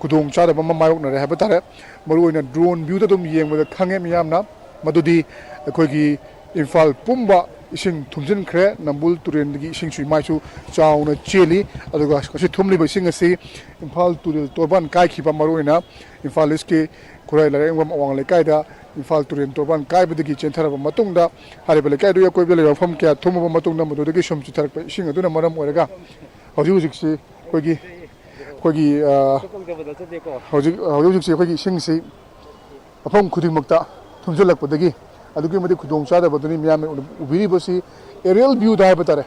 ꯈꯨꯗꯣꯡ ꯆꯥꯗꯕ ꯑꯃ ꯃꯥꯌꯣꯛꯅꯔꯦ ꯍꯥꯏꯕ ꯇꯥꯔꯦ꯫ ꯃꯔꯨꯑꯣꯏꯅ ꯗ꯭ꯔꯣꯟ ꯚ꯭ꯌꯨꯗ ꯑꯗꯨꯝ ꯌꯦꯡꯕꯗ ꯈꯪꯉꯦ ꯃꯤꯌꯥꯝꯅ, ꯃꯗꯨꯗꯤ ꯑꯩꯈꯣꯏꯒꯤ ꯏꯝꯐꯥꯜ ꯄꯨꯝꯕ ꯏꯁꯤꯡ ꯊꯨꯝꯖꯤꯟꯈ꯭ꯔꯦ꯫ ꯅꯝꯕꯨꯜ ꯇꯨꯔꯦꯜꯗꯒꯤ ꯏꯁꯤꯡꯁꯨ ꯏꯃꯥꯏꯁꯨ ꯆꯥꯎꯅ ꯆꯦꯜꯂꯤ꯫ ꯑꯗꯨꯒ ꯉꯁꯤ ꯊꯨꯝꯂꯤꯕ ꯏꯁꯤꯡ ꯑꯁꯤ ꯏꯝꯐꯥꯜ ꯇꯨꯔꯦꯜ ꯇꯣꯔꯕꯥꯟ ꯀꯥꯏꯈꯤꯕ, ꯃꯔꯨꯑꯣꯏꯅ ꯏꯝꯐꯥꯜ ꯏꯁꯀꯤ ꯈꯨꯔꯥꯏ ꯂꯥꯏꯔꯦꯝꯕꯝ ꯑꯋꯥꯡ ꯂꯩꯀꯥꯏꯗ ꯏꯝꯐꯥꯜ ꯇꯨꯔꯦꯜ ꯇꯣꯔꯕꯥꯟ ꯀꯥꯏꯕꯗꯒꯤ ꯆꯦꯟꯊꯔꯕ ꯃꯇꯨꯡꯗ, ꯍꯥꯏꯔꯤꯕ ꯂꯩꯀꯥꯏꯗꯨꯒꯤ ꯑꯀꯣꯏꯕꯗ ꯂꯩꯕ ꯃꯐꯝ ꯀꯌꯥ ꯊꯨꯝꯃꯕ ꯃꯇꯨꯡꯗ, ꯃꯗꯨꯗꯒꯤ ꯁꯨꯝ ꯆꯤꯊꯔꯛꯄ ꯏꯁꯤꯡ ꯑꯗꯨꯅ ꯃꯔꯝ ꯑꯣꯏꯔꯒ ꯍꯧꯖꯤꯛ ꯍꯧꯖꯤꯛꯁꯤ ꯑꯩꯈꯣꯏꯒꯤ, ꯑꯩꯈꯣꯏꯒꯤ, ꯑ, ꯍꯧꯖꯤꯛ, ꯍꯧꯖꯤꯛ ꯍꯧꯖꯤꯛꯁꯤ ꯑꯩꯈꯣꯏꯒꯤ ꯏꯁꯤꯡꯁꯤ ꯃꯐꯝ ꯈꯨꯗꯤꯡꯃꯛꯇ ꯊꯨꯝꯖꯤꯜꯂꯛꯄꯗꯒꯤ ꯑꯗꯨꯛꯀꯤ ꯃꯇꯤꯛ ꯈꯨꯗꯣꯡ ꯆꯥꯗꯕꯗꯨꯅꯤ ꯃꯤꯌꯥꯝꯅ ꯎꯕꯤꯔꯤꯕꯁꯤ꯫ ꯑꯦꯔꯤꯌꯦꯜ ꯚ꯭ꯌꯨꯗ ꯍꯥꯏꯕ ꯇꯥꯔꯦ,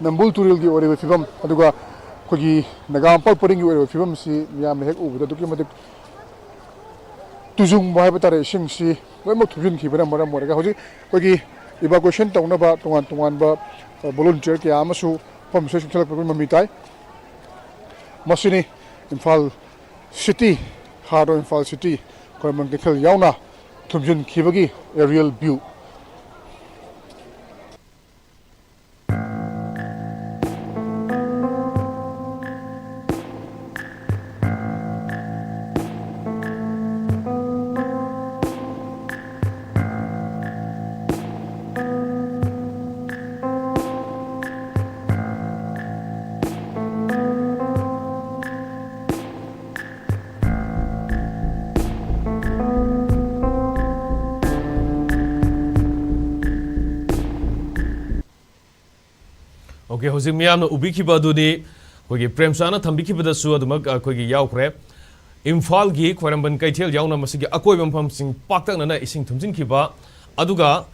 ꯅꯝꯕꯨꯜ ꯇꯨꯔꯦꯜꯒꯤ ꯑꯣꯏꯔꯤꯕ ꯐꯤꯕꯝ, ꯑꯗꯨꯒ ꯑꯩꯈꯣꯏꯒꯤ ꯅꯒꯥꯝꯄꯥꯜ ꯄꯔꯤꯡꯒꯤ ꯑꯣꯏꯔꯤꯕ ꯐꯤꯕꯝꯁꯤ ꯃꯤꯌꯥꯝꯅ ꯍꯦꯛ ꯎꯕꯗ ꯑꯗꯨꯛꯀꯤ ꯃꯇꯤꯛ ꯇꯨꯖꯨꯡꯕ ꯍꯥꯏꯕ ꯇꯥꯔꯦ, ꯏꯁꯤꯡꯁꯤ ꯂꯣꯏꯅꯃꯛ ꯊꯨꯝꯖꯤꯟꯈꯤꯕꯅ ꯃꯔꯝ ꯑꯣꯏꯔꯒ ꯍꯧꯖꯤꯛ ꯑꯩꯈꯣꯏꯒꯤ evacuation ꯇꯧꯅꯕ ꯇꯣꯉꯥꯟ ꯇꯣꯉꯥꯟꯕ, ꯑ, volunteer ꯀꯌꯥ ꯑꯃꯁꯨ ꯃꯐꯝꯁꯤꯗ ꯆꯤꯡꯈꯠꯂꯛꯄꯒꯤ ꯃꯃꯤ ꯇꯥꯏ꯫ ꯃꯁꯤꯅꯤ Imphal city, heart of Imphal city, ꯈ꯭ꯋꯥꯏꯔꯝꯕꯟ ꯀꯩꯊꯦꯜ ꯌꯥꯎꯅ ꯊꯨꯝꯖꯤꯟꯈꯤꯕꯒꯤ aerial view꯫ Okay, ꯍꯧꯖꯤꯛ ꯃꯤꯌꯥꯝꯅ ꯎꯕꯤꯈꯤꯕ ꯑꯗꯨꯅꯤ ꯑꯩꯈꯣꯏꯒꯤ ꯄ꯭ꯔꯦꯝꯆꯥꯅ ꯊꯝꯕꯤꯈꯤꯕꯗꯁꯨ ꯑꯗꯨꯃꯛ ꯑꯩꯈꯣꯏꯒꯤ ꯌꯥꯎꯈ꯭ꯔꯦ꯫ ꯏꯝꯐꯥꯜꯒꯤ ꯈ꯭ꯋꯥꯏꯔꯝꯕꯟ ꯀꯩꯊꯦꯜ ꯌꯥꯎꯅ ꯃꯁꯤꯒꯤ ꯑꯀꯣꯏꯕ ꯃꯐꯝꯁꯤꯡ ꯄꯥꯛꯇꯛꯅꯅ ꯏꯁꯤꯡ ꯊꯨꯝꯖꯤꯟꯈꯤꯕ, ꯑꯗꯨꯒ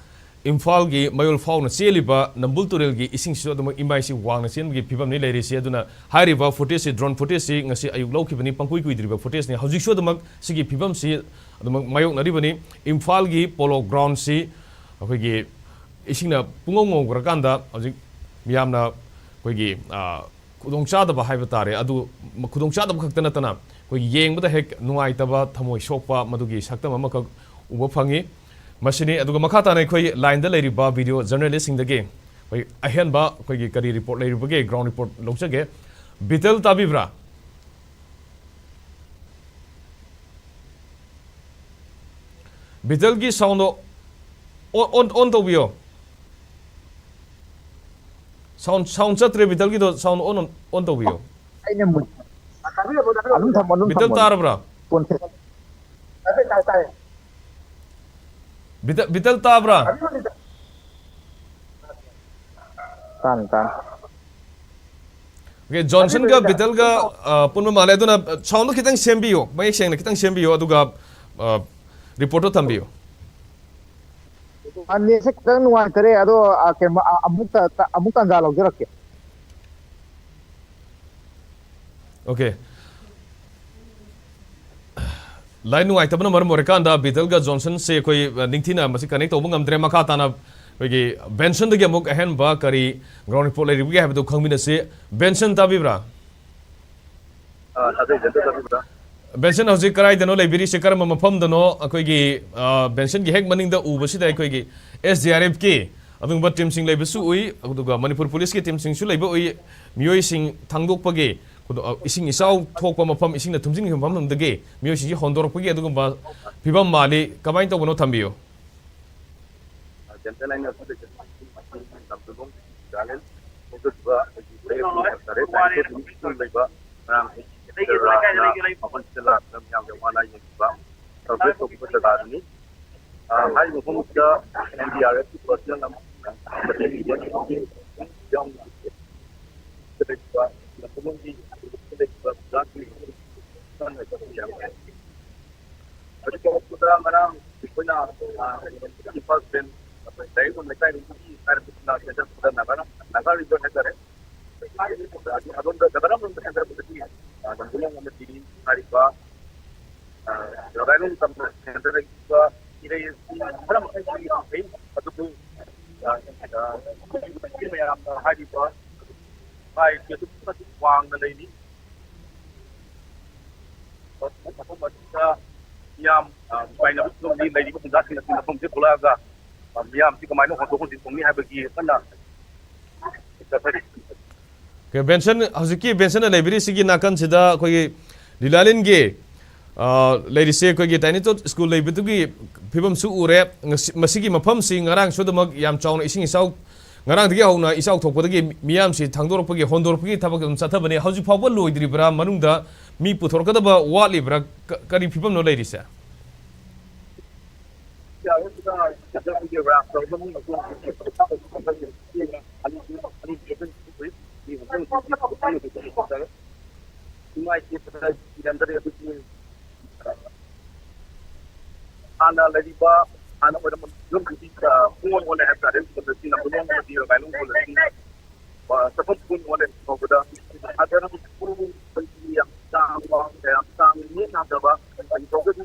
ꯏꯝꯐꯥꯜꯒꯤ ꯃꯌꯣꯜ ꯐꯥꯎꯅ ꯆꯦꯜꯂꯤꯕ ꯅꯝꯕꯨꯜ ꯇꯨꯔꯦꯜꯒꯤ ꯏꯁꯤꯡꯁꯤꯁꯨ ꯑꯗꯨꯃꯛ ꯏꯃꯥꯏꯁꯤ ꯋꯥꯡꯅ ꯆꯦꯟꯕꯒꯤ ꯐꯤꯕꯝꯅꯤ ꯂꯩꯔꯤꯁꯤ꯫ ꯑꯗꯨꯅ ꯍꯥꯏꯔꯤꯕ footageꯁꯤ, drone footageꯁꯤ ꯉꯁꯤ ꯑꯌꯨꯛ ꯂꯧꯈꯤꯕꯅꯤ, ꯄꯪꯀꯨꯏ ꯀꯨꯏꯗ꯭ꯔꯤꯕ footageꯅꯤ꯫ ꯍꯧꯖꯤꯛꯁꯨ ꯑꯗꯨꯃꯛ ꯁꯤꯒꯤ ꯐꯤꯕꯝꯁꯤ ꯑꯗꯨꯃꯛ ꯃꯥꯌꯣꯛꯅꯔꯤꯕꯅꯤ꯫ ꯏꯝꯐꯥꯜꯒꯤ Polo Groundꯁꯤ ꯑꯩꯈꯣꯏꯒꯤ ꯏꯁꯤꯡꯅ ꯄꯨꯡꯉꯧ ꯉꯧꯈ꯭ꯔꯀꯥꯟꯗ ꯍꯧꯖꯤꯛ ꯃꯤꯌꯥꯝꯅ ꯑꯩꯈꯣꯏꯒꯤ, ꯑ, ꯈꯨꯗꯣꯡꯆꯥꯗꯕ ꯍꯥꯏꯕ ꯇꯥꯔꯦ, ꯑꯗꯨ ꯈꯨꯗꯣꯡꯆꯥꯗꯕ ꯈꯛꯇ ꯅꯠꯇꯅ ꯑꯩꯈꯣꯏꯒꯤ ꯌꯦꯡꯕꯗ ꯍꯦꯛ ꯅꯨꯡꯉꯥꯏꯇꯕ, ꯊꯃꯣꯏ ꯁꯣꯛꯄ, ꯃꯗꯨꯒꯤ ꯁꯛꯇꯝ ꯑꯃꯈꯛ ꯎꯕ ꯐꯪꯉꯤ꯫ ꯃꯁꯤꯅꯤ꯫ ꯑꯗꯨꯒ ꯃꯈꯥ ꯇꯥꯅ ꯑꯩꯈꯣꯏ lineꯗ ꯂꯩꯔꯤꯕ video journalistꯁꯤꯡꯗꯒꯤ ꯑꯩꯈꯣꯏ ꯑꯍꯦꯟꯕ ꯑꯩꯈꯣꯏꯒꯤ ꯀꯔꯤ report ꯂꯩꯔꯤꯕꯒꯦ, ground report ꯂꯧꯖꯒꯦ꯫ ꯕꯤꯇꯜ, ꯇꯥꯕꯤꯕ꯭ꯔꯥ? ꯕꯤꯇꯜꯒꯤ soundꯗꯣ on, on, on ꯇꯧꯕꯤꯌꯣ꯫ Sound, sound ꯆꯠꯇ꯭ꯔꯦ ꯕꯤꯇꯜꯒꯤꯗꯣ, sound on, on ꯇꯧꯕꯤꯌꯣ꯫ ꯑꯩꯅ ꯃꯨꯠ-, ꯑꯗꯨꯝ ꯊꯝꯃꯣ, ꯑꯗꯨꯝ ꯕꯤꯇꯜ, ꯊꯝꯃꯣ꯫ ꯇꯥꯔꯕ꯭ꯔꯥ? ꯐꯣꯟ ꯁꯦ-, ꯕꯤꯇꯜ, ꯕꯤꯇꯜ ꯇꯥꯕ꯭ꯔꯥ? ꯇꯥꯅꯤ, ꯇꯥꯅꯤ꯫ Okay, ꯖꯣꯟꯁꯟꯒ ꯕꯤꯇꯜꯒ, ꯑ, ꯄꯨꯟꯕ ꯃꯥꯜꯂꯦ꯫ ꯑꯗꯨꯅ, ꯑ, soundꯗꯣ ꯈꯤꯇꯪ ꯁꯦꯝꯕꯤꯌꯣ, ꯃꯌꯦꯛ ꯁꯦꯡꯅ ꯈꯤꯇꯪ ꯁꯦꯝꯕꯤꯌꯣ, ꯑꯗꯨꯒ, ꯑ, reportꯇꯣ ꯊꯝꯕꯤꯌꯣ꯫ ꯑ, netꯁꯦ ꯈꯤꯇꯪ ꯅꯨꯡꯉꯥꯏꯇꯔꯦ, ꯑꯗꯣ, ꯑ, ꯀꯩꯅꯣ, ꯑ, ꯑꯃꯨꯛ ꯇ-, ꯇ-, ꯑꯃꯨꯛ ꯇꯥꯟꯖꯥ ꯂꯧꯖꯔꯛꯀꯦ꯫ Okay꯫ ꯂꯥꯏꯟ ꯅꯨꯡꯉꯥꯏꯇꯕꯅ ꯃꯔꯝ ꯑꯣꯏꯔꯀꯥꯟꯗ ꯕꯤꯇꯜꯒ ꯖꯣꯟꯁꯟꯁꯦ ꯑꯩꯈꯣꯏ, ꯑ, ꯅꯤꯡꯊꯤꯅ ꯃꯁꯤ ꯀꯅꯦꯛ ꯇꯧꯕ ꯉꯝꯗ꯭ꯔꯦ꯫ ꯃꯈꯥ ꯇꯥꯅ ꯑꯩꯈꯣꯏꯒꯤ ꯕꯦꯟꯁꯟꯗꯒꯤ ꯑꯃꯨꯛ ꯑꯍꯦꯟꯕ ꯀꯔꯤ ꯒ꯭ꯔꯥꯎꯟ ꯔꯤꯄꯣꯔꯠ ꯂꯩꯔꯤꯕꯒꯦ ꯍꯥꯏꯕꯗꯨ ꯈꯪꯃꯤꯟꯅꯁꯤ꯫ ꯕꯦꯟꯁꯟ, ꯇꯥꯕꯤꯕ꯭ꯔꯥ? ꯑꯥ, ꯇꯥꯖꯩ, ꯕꯦꯟꯁꯟ, ꯇꯥꯕꯤꯕ꯭ꯔꯥ? ꯕꯦꯟꯁꯟ, ꯍꯧꯖꯤꯛ ꯀꯗꯥꯏꯗꯅꯣ ꯂꯩꯕꯤꯔꯤꯁꯦ? ꯀꯔꯝꯕ ꯃꯐꯝꯗꯅꯣ? ꯑꯩꯈꯣꯏꯒꯤ, ꯑ, ꯕꯦꯟꯁꯟꯒꯤ ꯍꯦꯛ ꯃꯅꯤꯡꯗ ꯎꯕꯁꯤꯗ ꯑꯩꯈꯣꯏꯒꯤ ꯑꯦꯁ ꯗꯤ ꯑꯥꯔ ꯑꯦꯐꯀꯤ ꯑꯗꯨꯒꯨꯝꯕ ꯇꯤꯝꯁꯤꯡ ꯂꯩꯕꯁꯨ ꯎꯏ, ꯑꯗꯨꯒ ꯃꯅꯤꯄꯨꯔ ꯄꯨꯂꯤꯁꯀꯤ ꯇꯤꯝꯁꯤꯡꯁꯨ ꯂꯩꯕ ꯎꯏ꯫ ꯃꯤꯑꯣꯏꯁꯤꯡ ꯊꯥꯡꯗꯣꯛꯄꯒꯤ, ꯈꯨꯗꯣ-, ꯑ, ꯏꯁꯤꯡ ꯏꯆꯥꯎ ꯊꯣꯛꯄ ꯃꯐꯝ, ꯏꯁꯤꯡꯅ ꯊꯨꯝꯖꯤꯟꯈꯤꯕ ꯃꯐꯝꯗꯒꯤ ꯃꯤꯑꯣꯏꯁꯤꯡꯁꯤ ꯍꯣꯟꯗꯣꯔꯛꯄꯒꯤ ꯑꯗꯨꯒꯨꯝꯕ ꯐꯤꯕꯝ ꯃꯥꯜꯂꯤ꯫ ꯀꯃꯥꯏꯅ ꯇꯧꯕꯅꯣ ꯊꯝꯕꯤꯌꯨ꯫ ꯖꯦꯟꯇꯦꯜ ꯑꯩꯅ ꯍꯧꯖꯤꯛ ꯂꯝꯗꯨꯂꯣꯡ ꯒꯥꯔꯗꯦꯟ ꯍꯧꯖꯤꯛ ꯑꯩꯈꯣꯏ ꯍꯥꯏꯇꯥꯔꯦ, ꯇꯥꯏꯀꯣ ꯁ꯭ꯀꯨꯜ ꯂꯩꯕ ꯃꯌꯥꯝ ꯃꯐꯝꯁꯤꯗ ꯂꯥꯛꯇꯨꯅ ꯃꯌꯥꯝꯒꯤ ꯑꯋꯥ ꯑꯅꯥ ꯌꯦꯡꯕꯤꯕ, ꯁꯔꯚꯤꯁ ꯇꯧꯕꯤꯕ ꯖꯒꯥꯗꯨꯅꯤ꯫ ꯑ, ꯍꯥꯏꯔꯤꯕ ꯃꯐꯝꯁꯤꯗ ꯑꯦꯟ ꯗꯤ ꯑꯥꯔ ꯑꯦꯐꯀꯤ ꯄꯔꯁꯅꯦꯜ ꯑꯃ ꯌꯥꯎꯅ ꯂꯩꯔꯤꯕ ꯂꯝꯗꯝꯒꯤ ꯂꯩꯔꯤꯕ ꯖꯒꯥꯁꯤꯡ ꯍꯧꯖꯤꯛ ꯍꯧꯔꯛꯄꯗ ꯉꯔꯥꯡ ꯑꯩꯈꯣꯏꯅ, ꯑ, ꯏꯝꯐꯥꯜ ꯁꯦꯟ ꯂꯥꯏꯔꯤꯛ ꯂꯩꯀꯥꯏꯗꯒꯤ ꯍꯥꯏꯔꯤꯕ ꯁꯦꯟꯇꯔꯗ ꯅꯥꯒꯥ, ꯅꯥꯒꯥ ꯔꯤꯖꯟ ꯍꯥꯏꯇꯥꯔꯦ꯫ ꯑꯗꯣꯝꯗ ꯖꯒꯥꯔꯥꯝ ꯔꯣꯝꯗ ꯍꯦꯟꯊꯔꯛꯄꯗꯒꯤ, ꯑ, ꯂꯝꯗꯝ ꯑꯃꯗꯤ ꯍꯥꯏꯔꯤꯕ, ꯑ, ꯖꯒꯥꯔꯥꯝ ꯇꯝꯅ ꯍꯦꯟꯊꯔꯛꯏꯕ ꯏꯔꯩ ꯑꯁꯤ ꯈꯔ ꯃꯈꯩ ꯐꯩ, ꯑꯗꯨꯕꯨ, ꯑ, ꯑ, ꯃꯌꯥꯝꯅ ꯍꯥꯏꯔꯤꯕ ꯃꯥꯏꯁꯤ ꯑꯗꯨꯛꯀꯤ ꯃꯇꯤꯛ ꯋꯥꯡꯅ ꯂꯩꯔꯤ꯫ ꯃꯐꯝ ꯑꯁꯤꯗ ꯃꯤꯌꯥꯝ, ꯑ, ꯅꯨꯡꯉꯥꯏꯅꯕ ꯐꯤꯕꯝꯗꯤ ꯂꯩꯔꯤꯕ ꯈꯨꯟꯖꯥꯁꯤꯡ ꯑꯁꯤ ꯃꯐꯝꯁꯤꯗ ꯊꯣꯛꯂꯛꯑꯒ, ꯑ, ꯃꯤꯌꯥꯝꯁꯤ ꯀꯃꯥꯏꯅ ꯍꯣꯟꯗꯣꯛ ꯍꯣꯟꯖꯤꯟ ꯇꯧꯅꯤ ꯍꯥꯏꯕꯒꯤ ꯀꯟꯅ ꯆꯠꯊꯔꯤ꯫ ꯑꯣꯀꯦ, ꯕꯦꯟꯁꯟ, ꯍꯧꯖꯤꯛꯀꯤ ꯕꯦꯟꯁꯟꯅ ꯂꯩꯕꯤꯔꯤꯁꯤꯒꯤ ꯅꯥꯀꯟꯁꯤꯗ ꯑꯩꯈꯣꯏꯒꯤ ꯂꯤꯂꯥꯂꯦꯟꯒꯤ, ꯑ, ꯂꯩꯔꯤꯁꯦ ꯑꯩꯈꯣꯏꯒꯤ ꯇꯥꯏꯅꯤ ꯇꯣꯠ ꯁ꯭ꯀꯨꯜ ꯂꯩꯕꯗꯨꯒꯤ ꯐꯤꯕꯝꯁꯨ ꯎꯔꯦ꯫ ꯉꯁꯤ, ꯃꯁꯤꯒꯤ ꯃꯐꯝꯁꯤ ꯉꯔꯥꯡ ꯁꯣꯏꯗꯃꯛ ꯌꯥꯝ ꯆꯥꯎꯅ ꯏꯁꯤꯡ ꯏꯆꯥꯎ, ꯉꯔꯥꯡꯗꯒꯤ ꯍꯧꯅ ꯏꯆꯥꯎ ꯊꯣꯛꯄꯗꯒꯤ ꯃꯤꯌꯥꯝꯁꯤ ꯊꯥꯡꯗꯣꯔꯛꯄꯒꯤ, ꯍꯣꯟꯗꯣꯔꯛꯄꯒꯤ ꯊꯕꯛ ꯑꯗꯨꯝ ꯆꯠꯊꯕꯅꯤ꯫ ꯍꯧꯖꯤꯛ ꯐꯥꯎꯕ ꯂꯣꯏꯗ꯭ꯔꯤꯕ꯭ꯔꯥ? ꯃꯅꯨꯡꯗ ꯃꯤ ꯄꯨꯊꯣꯔꯛꯀꯗꯕ ꯋꯥꯠꯂꯤꯕ꯭ꯔꯥ? ꯀ-, ꯀꯔꯤ ꯐꯤꯕꯝꯅꯣ ꯂꯩꯔꯤꯁꯦ? ꯍꯥꯟꯅ ꯂꯩꯔꯤꯕ, ꯍꯥꯟꯅ ꯑꯣꯏꯔꯝꯕ ꯐꯤꯕꯝꯗꯨꯗꯤ, ꯑ, ꯄꯨꯡ ꯑꯣꯟ ꯑꯣꯜꯂꯦ ꯍꯥꯏꯕ ꯇꯥꯔꯦ꯫ ꯁꯤꯗ ꯁꯤ ꯅꯝꯕꯨꯂꯣꯡ ꯑꯃꯗꯤ ꯔꯒꯥꯏꯂꯣꯡ ꯈꯨꯜ ꯑꯁꯤ, ꯑ, ꯆꯠꯐꯝ ꯄꯨꯡ ꯑꯣꯟ ꯑꯣꯜꯂꯦ ꯐꯥꯎꯕꯗ꯫ ꯍꯥꯟꯅ ꯄꯨꯡ ꯌꯥꯝ ꯆꯥꯡ ꯋꯥꯡꯅ, ꯌꯥꯝ ꯆꯥꯡ ꯅꯦꯝꯅ ꯍꯟꯊꯕ, ꯍꯧꯖꯤꯛ ꯐꯥꯎꯕꯗꯤ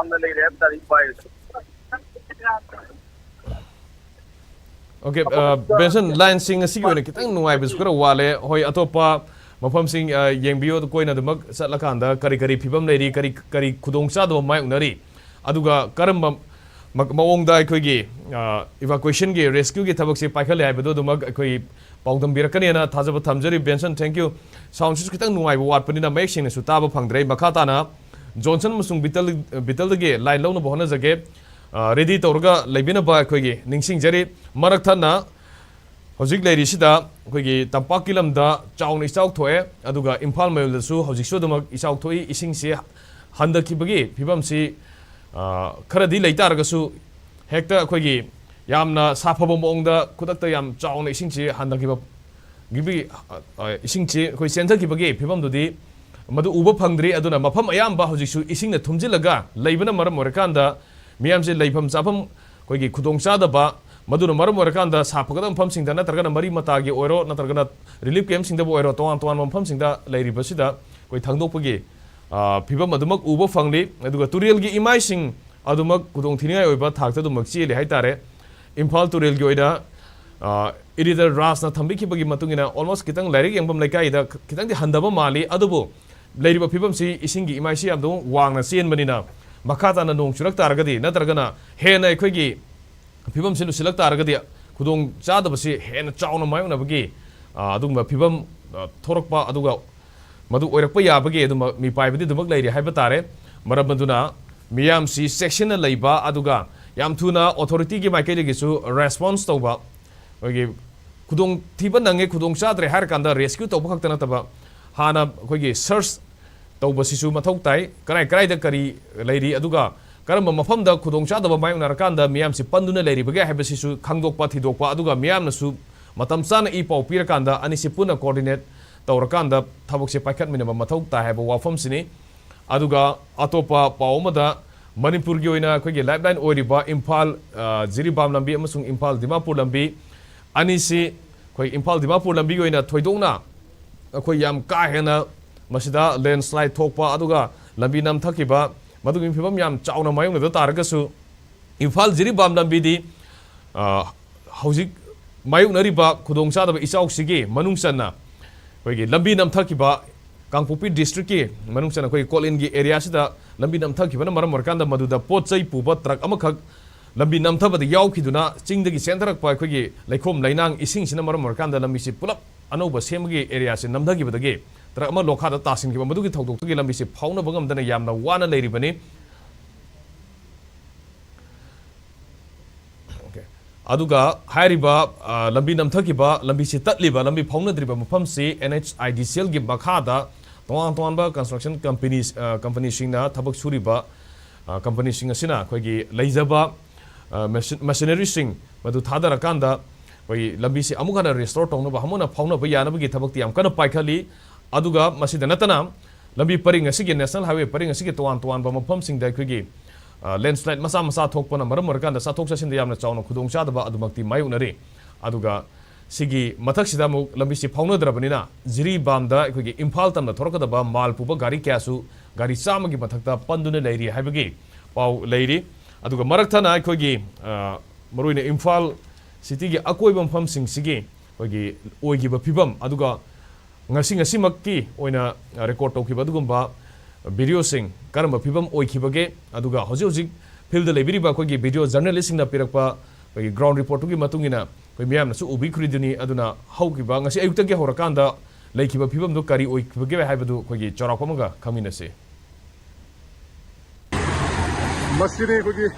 ꯌꯥꯝꯅ ꯂꯩꯔꯦ ꯍꯥꯏꯕ ꯇꯥꯔꯦ ꯏꯄꯥ ꯏꯁꯨ꯫ ꯑꯣꯀꯦ, ꯕꯦꯟꯁꯟ, ꯂꯥꯏꯟꯁꯤꯡ ꯑꯁꯤꯒꯤ ꯑꯣꯏꯅ ꯈꯤꯇꯪ ꯅꯨꯡꯉꯥꯏꯕꯁꯨ ꯈꯔ ꯋꯥꯠꯂꯦ꯫ ꯍꯣꯏ, ꯑꯇꯣꯞꯄ ꯃꯐꯝꯁꯤꯡ ꯑ, ꯌꯦꯡꯕꯤꯌꯨ꯫ ꯑꯗꯨ ꯀꯣꯏꯅ ꯑꯗꯨꯃꯛ ꯆꯠꯂꯀꯥꯟꯗ ꯀꯔꯤ ꯀꯔꯤ ꯐꯤꯕꯝ ꯂꯩꯔꯤ, ꯀꯔꯤ ꯀꯔꯤ ꯈꯨꯗꯣꯡꯆꯥꯗꯕ ꯃꯥꯌꯣꯛꯅꯔꯤ, ꯑꯗꯨꯒ ꯀꯔꯝꯕ ꯃ- ꯃꯑꯣꯡꯗ ꯑꯩꯈꯣꯏꯒꯤ ꯏꯚꯥꯀꯨꯋꯦꯁꯟꯒꯤ, ꯔꯦꯁꯀ꯭ꯌꯨꯒꯤ ꯊꯕꯛꯁꯦ ꯄꯥꯏꯈꯠꯂꯦ ꯍꯥꯏꯕꯗꯣ ꯑꯗꯨꯃꯛ ꯑꯩꯈꯣꯏ ꯄꯥꯎꯗꯝꯕꯤꯔꯛꯀꯅꯦꯅ ꯊꯥꯖꯕ ꯊꯝꯖꯔꯤ꯫ ꯕꯦꯟꯁꯟ, ꯊꯦꯡꯀ꯭ꯌꯨ꯫ ꯁꯥꯎꯟꯁꯤꯁꯨ ꯈꯤꯇꯪ ꯅꯨꯡꯉꯥꯏꯕ ꯋꯥꯠꯄꯅꯤꯅ ꯃꯌꯦꯛ ꯁꯦꯡꯅꯁꯨ ꯇꯥꯕ ꯐꯪꯗ꯭ꯔꯦ꯫ ꯃꯈꯥ ꯇꯥꯅ ꯖꯣꯟꯁꯟ ꯑꯃꯁꯨꯡ ꯕꯤꯇꯜ, ꯕꯤꯇꯜꯗꯒꯤ ꯂꯥꯏꯟ ꯂꯧꯅꯕ ꯍꯣꯠꯅꯖꯒꯦ꯫ ꯔꯦꯗꯤ ꯇꯧꯔꯒ ꯂꯩꯕꯤꯅꯕ ꯑꯩꯈꯣꯏꯒꯤ ꯅꯤꯡꯁꯤꯡꯖꯔꯤ꯫ ꯃꯔꯛ ꯊꯠꯅ ꯍꯧꯖꯤꯛ ꯂꯩꯔꯤꯁꯤꯗ ꯑꯩꯈꯣꯏꯒꯤ ꯇꯝꯄꯥꯛꯀꯤ ꯂꯝꯗ ꯆꯥꯎꯅ ꯏꯆꯥꯎ ꯊꯣꯛꯑꯦ, ꯑꯗꯨꯒ ꯏꯝꯐꯥꯜ ꯃꯌꯣꯜꯗꯁꯨ ꯍꯧꯖꯤꯛꯁꯨ ꯑꯗꯨꯃꯛ ꯏꯆꯥꯎ ꯊꯣꯛꯏ꯫ ꯏꯁꯤꯡꯁꯤ ꯍꯟꯊꯈꯤꯕꯒꯤ ꯐꯤꯕꯝꯁꯤ, ꯑ, ꯈꯔꯗꯤ ꯂꯩ ꯇꯥꯔꯒꯁꯨ, ꯍꯦꯛꯇ ꯑꯩꯈꯣꯏꯒꯤ ꯌꯥꯝꯅ ꯁꯥꯐꯕ ꯃꯑꯣꯡꯗ ꯈꯨꯗꯛꯇ ꯌꯥꯝ ꯆꯥꯎꯅ ꯏꯁꯤꯡꯁꯤ ꯍꯟꯊꯈꯤꯕ, ꯒꯤꯕꯤ-, ꯑ, ꯑ, ꯏꯁꯤꯡꯁꯤ ꯑꯩꯈꯣꯏ ꯆꯦꯟꯊꯈꯤꯕꯒꯤ ꯐꯤꯕꯝꯗꯨꯗꯤ ꯃꯗꯨ ꯎꯕ ꯐꯪꯗ꯭ꯔꯤ꯫ ꯑꯗꯨꯅ ꯃꯐꯝ ꯑꯌꯥꯝꯕ ꯍꯧꯖꯤꯛꯁꯨ ꯏꯁꯤꯡꯅ ꯊꯨꯝꯖꯤꯜꯂꯒ ꯂꯩꯕꯅ ꯃꯔꯝ ꯑꯣꯏꯔꯀꯥꯟꯗ ꯃꯤꯌꯥꯝꯁꯦ ꯂꯩꯐꯝ ꯆꯥꯐꯝ ꯑꯩꯈꯣꯏꯒꯤ ꯈꯨꯗꯣꯡꯆꯥꯗꯕ, ꯃꯗꯨꯅ ꯃꯔꯝ ꯑꯣꯏꯔꯀꯥꯟꯗ ꯁꯥ ꯐꯒꯗꯕ ꯃꯐꯝꯁꯤꯡꯗ ꯅꯠꯇ꯭ꯔꯒꯅ ꯃꯔꯤ ꯃꯇꯥꯒꯤ ꯑꯣꯏꯔꯣ, ꯅꯠꯇ꯭ꯔꯒꯅ ꯔꯤꯂꯤꯐ ꯀꯦꯝꯞꯁꯤꯡꯗꯕꯨ ꯑꯣꯏꯔꯣ, ꯇꯣꯉꯥꯟ ꯇꯣꯉꯥꯟꯕ ꯃꯐꯝꯁꯤꯡꯗ ꯂꯩꯔꯤꯕꯁꯤꯗ ꯑꯩꯈꯣꯏ ꯊꯥꯡꯗꯣꯛꯄꯒꯤ, ꯑ, ꯐꯤꯕꯝ ꯑꯗꯨꯃꯛ ꯎꯕ ꯐꯪꯂꯤ꯫ ꯑꯗꯨꯒ ꯇꯨꯔꯦꯜꯒꯤ ꯏꯃꯥꯏꯁꯤꯡ ꯑꯗꯨꯃꯛ ꯈꯨꯗꯣꯡ ꯊꯤꯅꯤꯡꯉꯥꯏ ꯑꯣꯏꯕ ꯊꯥꯛꯇ ꯑꯗꯨꯃꯛ ꯆꯦꯜꯂꯤ ꯍꯥꯏꯇꯥꯔꯦ꯫ ꯏꯝꯐꯥꯜ ꯇꯨꯔꯦꯜꯒꯤ ꯑꯣꯏꯅ, ꯑ, ꯏꯗꯤꯇꯔ ꯔꯥꯖꯅ ꯊꯝꯕꯤꯈꯤꯕꯒꯤ ꯃꯇꯨꯡ ꯏꯟꯅ almost ꯈꯤꯇꯪ ꯂꯥꯏꯔꯤꯛ ꯌꯦꯡꯐꯝ ꯂꯩꯀꯥꯏꯗ ꯈꯤꯇꯪꯗꯤ ꯍꯟꯊꯕ ꯃꯥꯜꯂꯤ, ꯑꯗꯨꯕꯨ ꯂꯩꯔꯤꯕ ꯐꯤꯕꯝꯁꯤ ꯏꯁꯤꯡꯒꯤ ꯏꯃꯥꯏꯁꯤ ꯌꯥꯝꯅ ꯋꯥꯡꯅ ꯆꯦꯟꯕꯅꯤꯅ ꯃꯈꯥ ꯇꯥꯅ ꯅꯣꯡ ꯆꯨꯔꯛ ꯇꯥꯔꯒꯗꯤ ꯅꯠꯇ꯭ꯔꯒꯅ ꯍꯦꯟꯅ ꯑꯩꯈꯣꯏꯒꯤ ꯐꯤꯕꯝꯁꯤ ꯂꯨꯁꯤꯜꯂꯛ ꯇꯥꯔꯒꯗꯤ ꯈꯨꯗꯣꯡ ꯆꯥꯗꯕꯁꯤ ꯍꯦꯟꯅ ꯆꯥꯎꯅ ꯃꯥꯌꯣꯛꯅꯕꯒꯤ, ꯑ, ꯑꯗꯨꯒꯨꯝꯕ ꯐꯤꯕꯝ, ꯑ, ꯊꯣꯔꯛꯄ, ꯑꯗꯨꯒ ꯃꯗꯨ ꯑꯣꯏꯔꯛꯄ ꯌꯥꯕꯒꯤ ꯑꯗꯨꯝꯕ ꯃꯤꯄꯥꯏꯕꯗꯤ ꯑꯗꯨꯃꯛ ꯂꯩꯔꯤ ꯍꯥꯏꯕ ꯇꯥꯔꯦ꯫ ꯃꯔꯝ ꯑꯗꯨꯅ ꯃꯤꯌꯥꯝꯁꯤ ꯆꯦꯛꯁꯤꯟꯅ ꯂꯩꯕ, ꯑꯗꯨꯒ ꯌꯥꯝ ꯊꯨꯅ ꯑꯣꯊꯣꯔꯤꯇꯤꯒꯤ ꯃꯥꯏꯀꯩꯗꯒꯤꯁꯨ ꯔꯦꯁꯄꯣꯟꯁ ꯇꯧꯕ, ꯑꯩꯈꯣꯏꯒꯤ ꯈꯨꯗꯣꯡꯊꯤꯕ ꯅꯪꯉꯦ, ꯈꯨꯗꯣꯡ ꯆꯥꯗ꯭ꯔꯦ ꯍꯥꯏꯔꯀꯥꯟꯗ ꯔꯦꯁꯀ꯭ꯌꯨ ꯇꯧꯕ ꯈꯛꯇ ꯅꯠꯇꯕ, ꯍꯥꯟꯅ ꯑꯩꯈꯣꯏꯒꯤ ꯁꯔꯆ ꯇꯧꯕꯁꯤꯁꯨ ꯃꯊꯧ ꯇꯥꯏ꯫ ꯀꯔꯥꯏ ꯀꯔꯥꯏꯗ ꯀꯔꯤ ꯂꯩꯔꯤ, ꯑꯗꯨꯒ ꯀꯔꯝꯕ ꯃꯐꯝꯗ ꯈꯨꯗꯣꯡꯆꯥꯗꯕ ꯃꯥꯌꯣꯛꯅꯔꯀꯥꯟꯗ ꯃꯤꯌꯥꯝꯁꯤ ꯄꯟꯗꯨꯅ ꯂꯩꯔꯤꯕꯒꯦ ꯍꯥꯏꯕꯁꯤꯁꯨ ꯈꯪꯗꯣꯛꯄ, ꯊꯤꯗꯣꯛꯄ, ꯑꯗꯨꯒ ꯃꯤꯌꯥꯝꯅꯁꯨ ꯃꯇꯝ ꯆꯥꯅ ꯏ ꯄꯥꯎ ꯄꯤꯔꯀꯥꯟꯗ ꯑꯅꯤꯁꯤ ꯄꯨꯟꯅ ꯀꯣꯑꯣꯔꯗꯤꯅꯦꯠ ꯇꯧꯔꯀꯥꯟꯗ ꯊꯕꯛꯁꯦ ꯄꯥꯏꯈꯠꯃꯤꯟꯅꯕ ꯃꯊꯧ ꯇꯥꯏ ꯍꯥꯏꯕ ꯋꯥꯐꯝꯁꯤꯅꯤ꯫ ꯑꯗꯨꯒ ꯑꯇꯣꯞꯄ ꯄꯥꯎ ꯑꯃꯗ, ꯃꯅꯤꯄꯨꯔꯒꯤ ꯑꯣꯏꯅ ꯑꯩꯈꯣꯏꯒꯤ ꯂꯥꯏꯐꯂꯥꯏꯟ ꯑꯣꯏꯔꯤꯕ ꯏꯝꯐꯥꯜ, ꯑ, ꯖꯤꯔꯤꯕꯥꯝ ꯂꯝꯕꯤ ꯑꯃꯁꯨꯡ ꯏꯝꯐꯥꯜ ꯗꯤꯃꯥꯄꯨꯔ ꯂꯝꯕꯤ ꯑꯅꯤꯁꯤ, ꯑꯩꯈꯣꯏ ꯏꯝꯐꯥꯜ ꯗꯤꯃꯥꯄꯨꯔ ꯂꯝꯕꯤꯒꯤ ꯑꯣꯏꯅ ꯊꯣꯏꯗꯣꯛꯅ ꯑꯩꯈꯣꯏ ꯌꯥꯝ ꯀꯥ ꯍꯦꯟꯅ ꯃꯁꯤꯗ ꯂꯦꯟꯁ꯭ꯂꯥꯏꯗ ꯊꯣꯛꯄ, ꯑꯗꯨꯒ ꯂꯝꯕꯤ ꯅꯝꯊꯈꯤꯕ, ꯃꯗꯨꯒꯤ ꯐꯤꯕꯝ ꯌꯥꯝ ꯆꯥꯎꯅ ꯃꯥꯌꯣꯛꯅꯗ ꯇꯥꯔꯒꯁꯨ, ꯏꯝꯐꯥꯜ ꯖꯤꯔꯤꯕꯥꯝ ꯂꯝꯕꯤꯗꯤ, ꯑ, ꯍꯧꯖꯤꯛ ꯃꯥꯌꯣꯛꯅꯔꯤꯕ ꯈꯨꯗꯣꯡꯆꯥꯗꯕ ꯏꯆꯥꯎꯁꯤꯒꯤ ꯃꯅꯨꯡ ꯆꯟꯅ ꯑꯩꯈꯣꯏꯒꯤ ꯂꯝꯕꯤ ꯅꯝꯊꯈꯤꯕ, ꯀꯥꯡꯄꯣꯛꯄꯤ ꯗꯤꯁꯇ꯭ꯔꯤꯛꯀꯤ ꯃꯅꯨꯡ ꯆꯟꯅ ꯑꯩꯈꯣꯏꯒꯤ ꯀꯣꯂꯤꯟꯒꯤ ꯑꯦꯔꯤꯌꯥꯁꯤꯗ ꯂꯝꯕꯤ ꯅꯝꯊꯈꯤꯕꯅ ꯃꯔꯝ ꯑꯣꯏꯔꯀꯥꯟꯗ, ꯃꯗꯨꯗ ꯄꯣꯠ ꯆꯩ ꯄꯨꯕ ꯇ꯭ꯔꯛ ꯑꯃꯈꯛ ꯂꯝꯕꯤ ꯅꯝꯊꯕꯗ ꯌꯥꯎꯈꯤꯗꯨꯅ, ꯆꯤꯡꯗꯒꯤ ꯆꯦꯟꯊꯔꯛꯄ ꯑꯩꯈꯣꯏꯒꯤ ꯂꯩꯈꯣꯝ ꯂꯩꯅꯥꯡ ꯏꯁꯤꯡꯁꯤꯅ ꯃꯔꯝ ꯑꯣꯏꯔꯀꯥꯟꯗ ꯂꯝꯕꯤꯁꯤ ꯄꯨꯂꯞ ꯑꯅꯧꯕ ꯁꯦꯝꯕꯒꯤ ꯑꯦꯔꯤꯌꯥꯁꯤ ꯅꯝꯊꯈꯤꯕꯗꯒꯤ ꯇ꯭ꯔꯛ ꯑꯃ ꯂꯣꯈꯥꯗ ꯇꯥꯁꯤꯟꯈꯤꯕ, ꯃꯗꯨꯒꯤ ꯊꯧꯗꯣꯛꯇꯨꯒꯤ ꯂꯝꯕꯤꯁꯤ ꯐꯥꯎꯅꯕ ꯉꯝꯗꯅ ꯌꯥꯝꯅ ꯋꯥꯅ ꯂꯩꯔꯤꯕꯅꯤ꯫ Okay. ꯑꯗꯨꯒ ꯍꯥꯏꯔꯤꯕ, ꯑ, ꯂꯝꯕꯤ ꯅꯝꯊꯈꯤꯕ, ꯂꯝꯕꯤꯁꯤ ꯇꯠꯂꯤꯕ, ꯂꯝꯕꯤ ꯐꯥꯎꯅꯗ꯭ꯔꯤꯕ ꯃꯐꯝꯁꯤ NHIDCLꯒꯤ ꯃꯈꯥꯗ ꯇꯣꯉꯥꯟ ꯇꯣꯉꯥꯟꯕ construction companies, ꯑ, companyꯁꯤꯡꯅ ꯊꯕꯛ ꯁꯨꯔꯤꯕ, ꯑ, companyꯁꯤꯡ ꯑꯁꯤꯅ ꯑꯩꯈꯣꯏꯒꯤ ꯂꯩꯖꯕ, ꯑ, ꯃꯦꯁꯤ-, machineryꯁꯤꯡ ꯃꯗꯨ ꯊꯥꯗꯔꯀꯥꯟꯗ ꯑꯩꯈꯣꯏꯒꯤ ꯂꯝꯕꯤꯁꯤ ꯑꯃꯨꯛ ꯍꯟꯅ restore ꯇꯧꯅꯕ, ꯑꯃꯨꯛ ꯍꯟꯅ ꯐꯥꯎꯅꯕ ꯌꯥꯅꯕꯒꯤ ꯊꯕꯛꯇꯤ ꯌꯥꯝ ꯀꯟꯅ ꯄꯥꯏꯈꯠꯂꯤ꯫ ꯑꯗꯨꯒ ꯃꯁꯤꯗ ꯅꯠꯇꯅ ꯂꯝꯕꯤ ꯄꯔꯤꯡ ꯑꯁꯤꯒꯤ, National Highway ꯄꯔꯤꯡ ꯑꯁꯤꯒꯤ ꯇꯣꯉꯥꯟ ꯇꯣꯉꯥꯟꯕ ꯃꯐꯝꯁꯤꯡꯗ ꯑꯩꯈꯣꯏꯒꯤ, ꯑ, landslide ꯃꯆꯥ ꯃꯆꯥ ꯊꯣꯛꯄꯅ ꯃꯔꯝ ꯑꯣꯏꯔꯀꯥꯟꯗ ꯆꯠꯊꯣꯛ ꯆꯠꯁꯤꯟꯗ ꯌꯥꯝꯅ ꯆꯥꯎꯅ ꯈꯨꯗꯣꯡꯆꯥꯗꯕ ꯑꯗꯨꯃꯛꯇꯤ ꯃꯥꯌꯣꯛꯅꯔꯤ꯫ ꯑꯗꯨꯒ ꯁꯤꯒꯤ ꯃꯊꯛꯁꯤꯗ ꯑꯃꯨꯛ ꯂꯝꯕꯤꯁꯤ ꯐꯥꯎꯅꯗ꯭ꯔꯕꯅꯤꯅ, ꯖꯤꯔꯤꯕꯥꯝꯗ ꯑꯩꯈꯣꯏꯒꯤ ꯏꯝꯐꯥꯜ ꯇꯝꯅ ꯊꯣꯔꯛꯀꯗꯕ ꯃꯥꯜ ꯄꯨꯕ ꯒꯥꯔꯤ ꯀꯌꯥꯁꯨ ꯒꯥꯔꯤ ꯆꯥꯝꯃꯒꯤ ꯃꯊꯛꯇ ꯄꯟꯗꯨꯅ ꯂꯩꯔꯤ ꯍꯥꯏꯕꯒꯤ ꯄꯥꯎ ꯂꯩꯔꯤ꯫ ꯑꯗꯨꯒ ꯃꯔꯛ ꯊꯠꯅ ꯑꯩꯈꯣꯏꯒꯤ, ꯑ, ꯃꯔꯨꯑꯣꯏꯅ ꯏꯝꯐꯥꯜ cityꯒꯤ ꯑꯀꯣꯏꯕ ꯃꯐꯝꯁꯤꯡꯁꯤꯒꯤ ꯑꯩꯈꯣꯏꯒꯤ ꯑꯣꯏꯈꯤꯕ ꯐꯤꯕꯝ, ꯑꯗꯨꯒ ꯉꯁꯤ, ꯉꯁꯤꯃꯛꯀꯤ ꯑꯣꯏꯅ record ꯇꯧꯈꯤꯕ ꯑꯗꯨꯒꯨꯝꯕ videoꯁꯤꯡ, ꯀꯔꯝꯕ ꯐꯤꯕꯝ ꯑꯣꯏꯈꯤꯕꯒꯦ, ꯑꯗꯨꯒ ꯍꯧꯖꯤꯛ ꯍꯧꯖꯤꯛ fieldꯗ ꯂꯩꯕꯤꯔꯤꯕ ꯑꯩꯈꯣꯏꯒꯤ video journalistꯁꯤꯡꯅ ꯄꯤꯔꯛꯄ ꯑꯩꯈꯣꯏꯒꯤ ground reportꯇꯨꯒꯤ ꯃꯇꯨꯡ ꯏꯟꯅ ꯑꯩꯈꯣꯏ ꯃꯤꯌꯥꯝꯅꯁꯨ ꯎꯕꯤꯈ꯭ꯔꯤꯗꯨꯅꯤ꯫ ꯑꯗꯨꯅ ꯍꯧꯈꯤꯕ, ꯉꯁꯤ ꯑꯌꯨꯛꯇꯒꯤ ꯍꯧꯔꯀꯥꯟꯗ ꯂꯩꯈꯤꯕ ꯐꯤꯕꯝꯗꯨ ꯀꯔꯤ ꯑꯣꯏꯈꯤꯕꯒꯦ ꯍꯥꯏꯕꯗꯨ ꯑꯩꯈꯣꯏꯒꯤ ꯆꯥꯎꯔꯥꯛꯄ ꯑꯃꯒ ꯈꯪꯃꯤꯟꯅꯁꯤ꯫ ꯃꯁꯤꯅꯤ ꯑꯩꯈꯣꯏꯒꯤ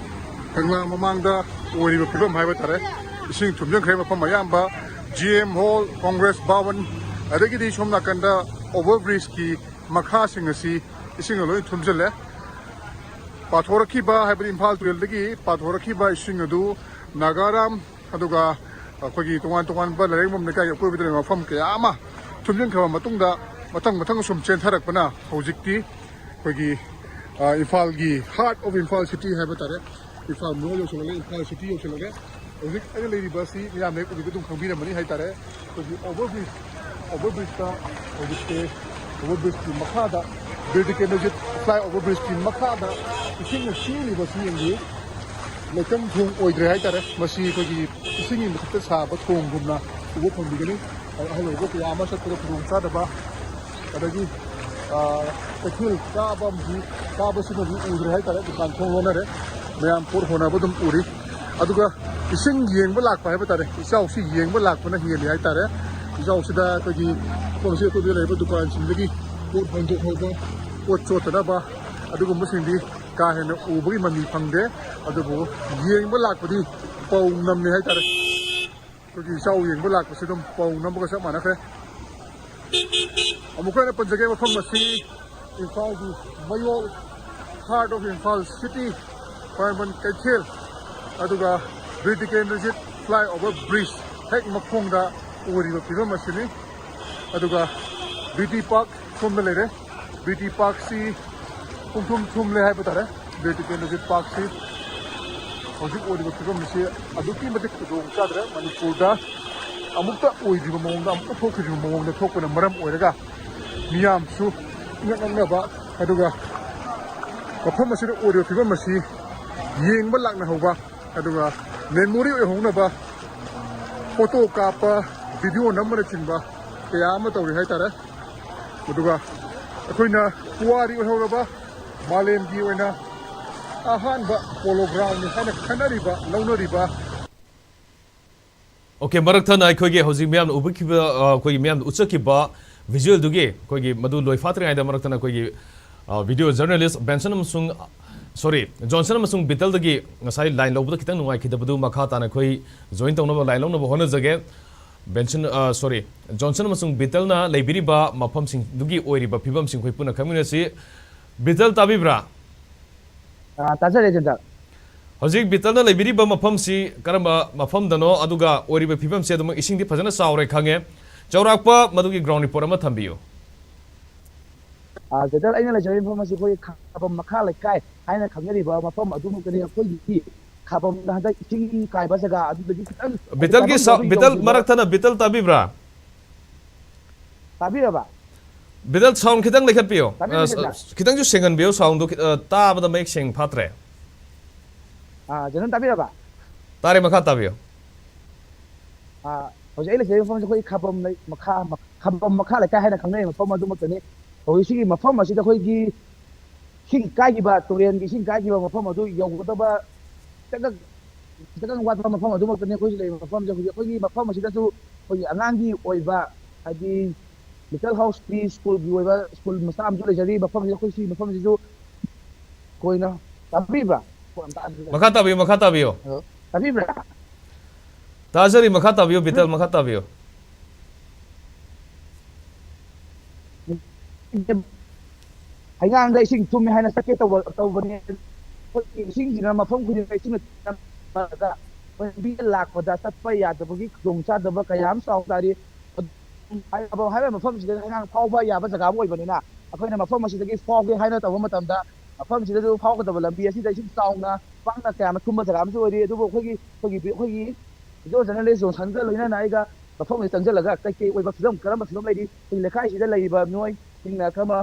ꯀꯪꯂꯥ ꯃꯃꯥꯡꯗ ꯑꯣꯏꯔꯤꯕ ꯐꯤꯕꯝ ꯍꯥꯏꯕ ꯇꯥꯔꯦ꯫ ꯏꯁꯤꯡ ꯊꯨꯝꯖꯤꯟꯈ꯭ꯔꯦ ꯃꯐꯝ ꯑꯌꯥꯝꯕ, GM Hall, Congress Bhavan, ꯑꯗꯒꯤꯗꯤ ꯁꯣꯝ ꯅꯥꯀꯟꯗ over bridgeꯀꯤ ꯃꯈꯥꯁꯤꯡ ꯑꯁꯤ ꯏꯁꯤꯡꯅ ꯂꯣꯏ ꯊꯨꯝꯖꯤꯜꯂꯦ꯫ ꯄꯥꯊꯣꯔꯛꯈꯤꯕ, ꯍꯥꯏꯕꯗꯤ ꯏꯝꯐꯥꯜ ꯇꯨꯔꯦꯜꯗꯒꯤ ꯄꯥꯊꯣꯔꯛꯈꯤꯕ ꯏꯁꯤꯡ ꯑꯗꯨ ꯅꯥꯒꯥꯔꯥꯝ, ꯑꯗꯨꯒ ꯑꯩꯈꯣꯏꯒꯤ ꯇꯣꯉꯥꯟ ꯇꯣꯉꯥꯟꯕ ꯂꯥꯏꯔꯦꯝꯕꯝ ꯂꯩꯀꯥꯏꯒꯤ ꯑꯀꯣꯏꯕꯗ ꯂꯩꯕ ꯃꯐꯝ ꯀꯌꯥ ꯑꯃ ꯊꯨꯝꯖꯤꯟꯈ꯭ꯔꯕ ꯃꯇꯨꯡꯗ, ꯃꯊꯪ ꯃꯊꯪ ꯁꯨꯝ ꯆꯦꯟꯊꯔꯛꯄꯅ ꯍꯧꯖꯤꯛꯇꯤ ꯑꯩꯈꯣꯏꯒꯤ, ꯑ, ꯏꯝꯐꯥꯜꯒꯤ heart of Imphal city ꯍꯥꯏꯕ ꯇꯥꯔꯦ, ꯏꯝꯐꯥꯜ ꯃꯌꯣꯜ ꯌꯧꯁꯤꯜꯂꯛꯂꯦ, ꯏꯝꯐꯥꯜ city ꯌꯧꯁꯤꯜꯂꯛꯂꯦ꯫ ꯍꯧꯖꯤꯛ ꯑꯩꯅ ꯂꯩꯔꯤꯕ ꯑꯁꯤ ꯃꯌꯥꯝꯅ ꯍꯦꯛ ꯎꯕꯤꯕ ꯑꯗꯨꯝ ꯈꯪꯕꯤꯔꯝꯃꯅꯤ ꯍꯥꯏꯇꯥꯔꯦ꯫ ꯑꯩꯈꯣꯏꯒꯤ over bridge, over bridgeꯇ ꯍꯧꯖꯤꯛꯁꯦ, over bridgeꯀꯤ ꯃꯈꯥꯗ ꯕꯤꯔ ꯇꯤꯀꯦꯟꯗ꯭ꯔꯖꯤꯠ ꯐ꯭ꯂꯥꯏ ꯑꯣꯚꯔ ꯕ꯭ꯔꯤꯖꯀꯤ ꯃꯈꯥꯗ ꯏꯁꯤꯡꯅ ꯆꯦꯜꯂꯤꯕꯁꯤ ꯌꯦꯡꯕꯤꯌꯨ꯫ ꯂꯩꯀꯪ ꯊꯣꯡ ꯑꯣꯏꯗ꯭ꯔꯦ ꯍꯥꯏꯇꯥꯔꯦ꯫ ꯃꯁꯤ ꯑꯩꯈꯣꯏꯒꯤ ꯏꯁꯤꯡꯒꯤ ꯃꯊꯛꯇ ꯁꯥꯕ ꯊꯣꯡꯒꯨꯝꯅ ꯎꯕ ꯐꯪꯕꯤꯒꯅꯤ꯫ ꯑꯍꯜ ꯑꯣꯏꯕ ꯀꯌꯥ ꯑꯃ ꯆꯠꯄꯗ ꯈꯨꯗꯣꯡ ꯆꯥꯗꯕ, ꯑꯗꯒꯤ, ꯑ, ꯀꯩꯊꯦꯜ ꯀꯥꯕ ꯑꯃꯗꯤ, ꯀꯥꯕꯁꯤꯃꯗꯤ ꯎꯗ꯭ꯔꯦ ꯍꯥꯏꯇꯥꯔꯦ꯫ ꯗꯨꯀꯥꯟ ꯊꯣꯡ ꯂꯣꯟꯅꯔꯦ꯫ ꯃꯌꯥꯝ ꯄꯣꯠ ꯍꯣꯟꯅꯕ ꯑꯗꯨꯝ ꯎꯔꯤ꯫ ꯑꯗꯨꯒ ꯏꯁꯤꯡ ꯌꯦꯡꯕ ꯂꯥꯛꯄ ꯍꯥꯏꯕ ꯇꯥꯔꯦ, ꯏꯆꯥꯎꯁꯤ ꯌꯦꯡꯕ ꯂꯥꯛꯄꯅ ꯍꯦꯜꯂꯤ ꯍꯥꯏꯇꯥꯔꯦ꯫ ꯏꯆꯥꯎꯁꯤꯗ ꯑꯩꯈꯣꯏꯒꯤ ꯃꯐꯝꯁꯤ ꯑꯀꯣꯏꯕꯗ ꯂꯩꯔꯤꯕ ꯗꯨꯀꯥꯟꯁꯤꯡꯗꯒꯤ ꯄꯣꯠ ꯍꯣꯟꯗꯣꯛꯍꯧꯕ, ꯄꯣꯠ ꯆꯣꯠꯇꯅꯕ, ꯑꯗꯨꯒꯨꯝꯕꯁꯤꯡꯗꯤ ꯀꯥ ꯍꯦꯟꯅ ꯎꯕꯒꯤ ꯃꯃꯤ ꯐꯪꯗꯦ꯫ ꯑꯗꯨꯕꯨ ꯌꯦꯡꯕ ꯂꯥꯛꯄꯗꯤ ꯄꯧ ꯅꯝꯃꯤ ꯍꯥꯏꯇꯥꯔꯦ꯫ ꯑꯩꯈꯣꯏꯒꯤ ꯏꯆꯥꯎ ꯌꯦꯡꯕ ꯂꯥꯛꯄꯁꯤ ꯑꯗꯨꯝ ꯄꯧ ꯅꯝꯕꯒ ꯆꯞ ꯃꯥꯟꯅꯈ꯭ꯔꯦ꯫ ꯑꯃꯨꯛꯀ ꯍꯟꯅ ꯄꯟꯖꯒꯦ, ꯃꯐꯝ ꯑꯁꯤ ꯏꯝꯐꯥꯜꯒꯤ ꯃꯌꯣꯜ, heart of Imphal city, ꯈ꯭ꯋꯥꯏꯔꯝꯕꯟ ꯀꯩꯊꯦꯜ, ꯑꯗꯨꯒ Bir Tikendrajit fly over bridge ꯍꯦꯛ ꯃꯈꯣꯡꯗ ꯑꯣꯏꯔꯤꯕ ꯐꯤꯕꯝ ꯑꯁꯤꯅꯤ꯫ ꯑꯗꯨꯒ ꯕꯤ ꯇꯤ ꯄꯥꯔꯛ ꯁꯣꯝꯗ ꯂꯩꯔꯦ꯫ ꯕꯤ ꯇꯤ ꯄꯥꯔꯛꯁꯤ ꯄꯨꯡꯊꯨꯝ ꯊꯨꯝꯂꯦ ꯍꯥꯏꯕ ꯇꯥꯔꯦ꯫ ꯕꯤꯔ ꯇꯤꯀꯦꯟꯗ꯭ꯔꯖꯤꯠ ꯄꯥꯔꯛꯁꯤ ꯍꯧꯖꯤꯛ ꯑꯣꯏꯔꯤꯕ ꯐꯤꯕꯝ ꯑꯁꯤ ꯑꯗꯨꯛꯀꯤ ꯃꯇꯤꯛ ꯈꯨꯗꯣꯡ ꯆꯥꯗ꯭ꯔꯦ꯫ ꯃꯅꯤꯄꯨꯔꯗ ꯑꯃꯨꯛꯇ ꯑꯣꯏꯗ꯭ꯔꯤꯕ ꯃꯑꯣꯡꯗ, ꯑꯃꯨꯛꯇ ꯊꯣꯛꯇ꯭ꯔꯤꯕ ꯃꯑꯣꯡꯗ ꯊꯣꯛꯄꯅ ꯃꯔꯝ ꯑꯣꯏꯔꯒ ꯃꯤꯌꯥꯝꯁꯨ ꯏꯉꯛ ꯉꯛꯅꯕ, ꯑꯗꯨꯒ ꯃꯐꯝ ꯑꯁꯤꯗ ꯑꯣꯏꯔꯤꯕ ꯐꯤꯕꯝ ꯑꯁꯤ ꯌꯦꯡꯕ ꯂꯥꯛꯅꯍꯧꯕ, ꯑꯗꯨꯒ ꯃꯦꯃꯣꯔꯤ ꯑꯣꯏꯍꯧꯅꯕ ꯐꯣꯇꯣ ꯀꯥꯞꯄ, ꯚꯤꯗꯤꯑꯣ ꯅꯝꯕꯅꯆꯤꯡꯕ ꯀꯌꯥ ꯑꯃ ꯇꯧꯔꯤ ꯍꯥꯏꯇꯥꯔꯦ꯫ ꯑꯗꯨꯒ ꯑꯩꯈꯣꯏꯅ ꯄꯨꯋꯥꯔꯤ ꯑꯣꯏꯍꯧꯔꯕ ꯃꯥꯂꯦꯝꯒꯤ ꯑꯣꯏꯅ ꯑꯍꯥꯟꯕ ꯄꯣꯂꯣ ꯒ꯭ꯔꯥꯎꯟꯅꯤ ꯍꯥꯏꯅ ꯈꯟꯅꯔꯤꯕ, ꯂꯧꯅꯔꯤꯕ ꯑꯣꯀꯦ, ꯃꯔꯛ ꯊꯠꯅ ꯑꯩꯈꯣꯏꯒꯤ ꯍꯧꯖꯤꯛ ꯃꯤꯌꯥꯝꯅ ꯎꯕꯤꯈꯤꯕ, ꯑ, ꯑꯩꯈꯣꯏꯒꯤ ꯃꯤꯌꯥꯝꯅ ꯎꯠꯆꯈꯤꯕ ꯚꯤꯖꯨꯑꯦꯜꯗꯨꯒꯤ ꯑꯩꯈꯣꯏꯒꯤ ꯃꯗꯨ ꯂꯣꯏꯐꯥꯠꯇ꯭ꯔꯤꯉꯩꯗ ꯃꯔꯛ ꯊꯠꯅ ꯑꯩꯈꯣꯏꯒꯤ, ꯑ, ꯚꯤꯗꯤꯑꯣ ꯖꯔꯅꯦꯂꯤꯁ ꯕꯦꯟꯁꯟ ꯑꯃꯁꯨꯡ, ꯁꯣꯔꯤ, ꯖꯣꯟꯁꯟ ꯑꯃꯁꯨꯡ ꯕꯤꯇꯜꯗꯒꯤ ꯉꯁꯥꯏ ꯂꯥꯏꯟ ꯂꯧꯕꯗ ꯈꯤꯇꯪ ꯅꯨꯡꯉꯥꯏꯈꯤꯗꯕꯗꯨ ꯃꯈꯥ ꯇꯥꯅ ꯑꯩꯈꯣꯏ ꯖꯣꯏꯟ ꯇꯧꯅꯕ ꯂꯥꯏꯟ ꯂꯧꯅꯕ ꯍꯣꯠꯅꯖꯒꯦ꯫ ꯕꯦꯟꯁꯟ, ꯑ, ꯁꯣꯔꯤ, ꯖꯣꯟꯁꯟ ꯑꯃꯁꯨꯡ ꯕꯤꯇꯜꯅ ꯂꯩꯕꯤꯔꯤꯕ ꯃꯐꯝꯁꯤꯡꯗꯨꯒꯤ ꯑꯣꯏꯔꯤꯕ ꯐꯤꯕꯝꯁꯤꯡ ꯑꯩꯈꯣꯏ ꯄꯨꯟꯅ ꯈꯪꯃꯤꯟꯅꯁꯤ꯫ ꯕꯤꯇꯜ, ꯇꯥꯕꯤꯕ꯭ꯔꯥ? ꯑꯥ, ꯇꯥꯖꯔꯦ, ꯖꯦꯟꯗꯔ꯫ ꯍꯧꯖꯤꯛ ꯕꯤꯇꯜꯅ ꯂꯩꯕꯤꯔꯤꯕ ꯃꯐꯝꯁꯤ ꯀꯔꯝꯕ ꯃꯐꯝꯗꯅꯣ, ꯑꯗꯨꯒ ꯑꯣꯏꯔꯤꯕ ꯐꯤꯕꯝꯁꯤ ꯑꯗꯨꯃꯛ ꯏꯁꯤꯡꯗꯤ ꯐꯖꯅ ꯆꯥꯎꯔꯦ ꯈꯪꯉꯦ꯫ ꯆꯥꯎꯔꯥꯛꯄ ꯃꯗꯨꯒꯤ ꯒ꯭ꯔꯥꯎꯟ ꯔꯤꯄꯣꯔꯠ ꯑꯃ ꯊꯝꯕꯤꯌꯨ꯫ ꯑꯥ, ꯖꯦꯟꯗꯔ, ꯑꯩꯅ ꯂꯩꯖꯔꯤꯕ ꯃꯐꯝ ꯑꯁꯤ ꯑꯩꯈꯣꯏꯒꯤ ꯈꯥꯕꯝ ꯃꯈꯥ ꯂꯩꯀꯥꯏ ꯍꯥꯏꯅ ꯈꯪꯅꯔꯤꯕ ꯃꯐꯝ ꯑꯗꯨꯃꯛꯇꯅꯤ꯫ ꯑꯩꯈꯣꯏꯒꯤ ꯈꯥꯕꯝꯗ ꯍꯟꯗꯛ ꯏꯁꯤꯡ ꯀꯥꯏꯕ ꯖꯒꯥ ꯑꯗꯨꯗꯒꯤ ꯈꯤꯇꯪ ꯕꯤꯇꯜꯒꯤ ꯀꯥꯏꯐꯝ ꯁꯥ-, ꯊꯣꯛꯄ ꯕꯤꯇꯜ, ꯌꯧꯗ꯭ꯔꯤꯕ ꯃꯔꯛ ꯊꯠꯅ ꯕꯤꯇꯜ ꯇꯥꯕꯤꯕ꯭ꯔꯥ? ꯇꯥꯕꯤꯔꯕ? ꯕꯤꯗꯜ, ꯁꯥꯎꯟ ꯈꯤꯇꯪ ꯂꯩꯈꯠꯄꯤꯌꯣ꯫ ꯇꯥꯕꯤꯕ꯭ꯔꯥ, ꯁꯦꯡꯅ? ꯈꯤꯇꯪꯁꯨ ꯁꯦꯡꯍꯟꯕꯤꯌꯣ ꯁꯥꯎꯟꯗꯣ꯫ ꯇꯥꯕꯗ ꯃꯌꯦꯛ ꯁꯦꯡ ꯐꯥꯠꯇ꯭ꯔꯦ꯫ ꯑꯥ, ꯖꯣꯟꯁꯟ, ꯇꯥꯕꯤꯔꯕ? ꯇꯥꯔꯦ, ꯃꯈꯥ ꯇꯥꯕꯤꯌꯣ꯫ ꯑꯥ, ꯍꯧꯖꯤꯛ ꯑꯩ ꯂꯩꯖꯔꯤꯕ ꯃꯐꯝꯁꯦ ꯑꯩꯈꯣꯏ ꯈꯥꯕꯝ ꯂꯩ-, ꯃꯈꯥ, ꯈꯥꯕꯝ ꯃꯈꯥ ꯂꯩꯀꯥꯏ ꯍꯥꯏꯅ ꯈꯪꯅꯔꯤꯕ ꯃꯐꯝ ꯑꯗꯨꯃꯛꯇꯅꯤ꯫ ꯍꯧꯖꯤꯛ ꯁꯤꯒꯤ ꯃꯐꯝ ꯑꯁꯤꯗ ꯑꯩꯈꯣꯏꯒꯤ ꯏꯁꯤꯡ ꯀꯥꯏꯈꯤꯕ, ꯇꯨꯔꯦꯜꯒꯤ ꯏꯁꯤꯡ ꯀꯥꯏꯈꯤꯕ ꯃꯐꯝ ꯑꯗꯨ ꯌꯧꯒꯗꯕ ꯈꯤꯇꯪ, ꯈꯤꯇꯪ ꯋꯥꯠꯄ ꯃꯐꯝ ꯑꯗꯨꯃꯛꯇꯅꯤ ꯑꯩꯈꯣꯏꯁꯨ ꯂꯩꯔꯤꯕ ꯃꯐꯝꯁꯦ꯫ ꯍꯧꯖꯤꯛ ꯑꯩꯈꯣꯏꯒꯤ ꯃꯐꯝ ꯑꯁꯤꯗꯁꯨ ꯑꯩꯈꯣꯏꯒꯤ ꯑꯉꯥꯡꯒꯤ ꯑꯣꯏꯕ, ꯍꯥꯏꯗꯤ, ꯂꯤꯇꯜ ꯍꯥꯎꯁ ꯄ꯭ꯔꯤ ꯁ꯭ꯀꯨꯜꯒꯤ ꯑꯣꯏꯕ ꯁ꯭ꯀꯨꯜ ꯃꯆꯥ ꯑꯃꯁꯨ ꯂꯩꯖꯔꯤ꯫ ꯃꯐꯝꯁꯤꯗ, ꯑꯩꯈꯣꯏ ꯁꯤ ꯃꯐꯝꯁꯤꯁꯨ ꯑꯩꯈꯣꯏꯅ ꯇꯥꯕꯤꯕ꯭ꯔꯥ? ꯐꯣꯟ ꯑꯝꯇ ꯑꯝꯇ ꯃꯈꯥ ꯇꯥꯕꯤꯌꯨ, ꯃꯈꯥ ꯇꯥꯕꯤꯌꯨ꯫ ꯇꯥꯕꯤꯕ꯭ꯔꯥ? ꯇꯥꯖꯔꯤ, ꯃꯈꯥ ꯇꯥꯕꯤꯌꯨ, ꯕꯤꯇꯜ, ꯃꯈꯥ ꯇꯥꯕꯤꯌꯨ꯫ ꯍꯩꯉꯥꯡꯗ ꯏꯁꯤꯡ ꯊꯨꯝꯃꯦ ꯍꯥꯏꯅ ꯆꯠꯀꯦ ꯇꯧꯕ, ꯇꯧꯕꯅꯦ꯫ ꯑꯩꯈꯣꯏꯒꯤ ꯏꯁꯤꯡꯁꯤꯅ ꯃꯐꯝ ꯈꯨꯗꯤꯡꯃꯛꯇ ꯏꯁꯤꯡꯅ ꯊꯜꯂꯒ ꯑꯩꯈꯣꯏ ꯂꯝꯕꯤꯗ ꯂꯥꯛꯄꯗ ꯆꯠꯄ ꯌꯥꯗꯕꯒꯤ ꯈꯨꯗꯣꯡꯆꯥꯗꯕ ꯀꯌꯥ ꯑꯃ ꯆꯥꯎ ꯇꯥꯔꯤ꯫ ꯍꯥꯏꯔꯤꯕ ꯃꯐꯝꯁꯤꯗ ꯍꯩꯉꯥꯡ ꯐꯥꯎꯕ ꯌꯥꯕ ꯖꯒꯥ ꯑꯃ ꯑꯣꯏꯕꯅꯤꯅ, ꯑꯩꯈꯣꯏꯅ ꯃꯐꯝ ꯑꯁꯤꯗꯒꯤ ꯐꯥꯎꯒꯦ ꯍꯥꯏꯅ ꯇꯧꯕ ꯃꯇꯝꯗ, ꯃꯐꯝꯁꯤꯗꯁꯨ ꯐꯥꯎꯒꯗꯕ ꯂꯝꯕꯤ ꯑꯁꯤꯗ ꯏꯁꯤꯡ ꯆꯥꯎꯅ ꯄꯥꯛꯅ ꯀꯌꯥꯅ ꯊꯨꯝꯕ ꯖꯒꯥ ꯑꯃꯁꯨ ꯑꯣꯏꯔꯤ꯫ ꯑꯗꯨꯕꯨ ꯑꯩꯈꯣꯏꯒꯤ, ꯑꯩꯈꯣꯏꯒꯤ, ꯑꯩꯈꯣꯏꯒꯤ video journalist ꯖꯣꯟꯁꯟꯒ ꯂꯣꯏꯅꯅ ꯑꯩꯒ ꯃꯐꯝꯁꯤꯗ ꯆꯪꯁꯤꯜꯂꯒ ꯀꯩꯀꯩ ꯑꯣꯏꯕ ꯐꯤꯕꯝ, ꯀꯔꯝꯕ ꯐꯤꯕꯝ ꯂꯩꯔꯤ, ꯑꯩꯈꯣꯏ ꯂꯩꯀꯥꯏꯁꯤꯗ ꯂꯩꯔꯤꯕ ꯃꯤꯑꯣꯏꯁꯤꯡꯅ ꯀꯔꯝꯕ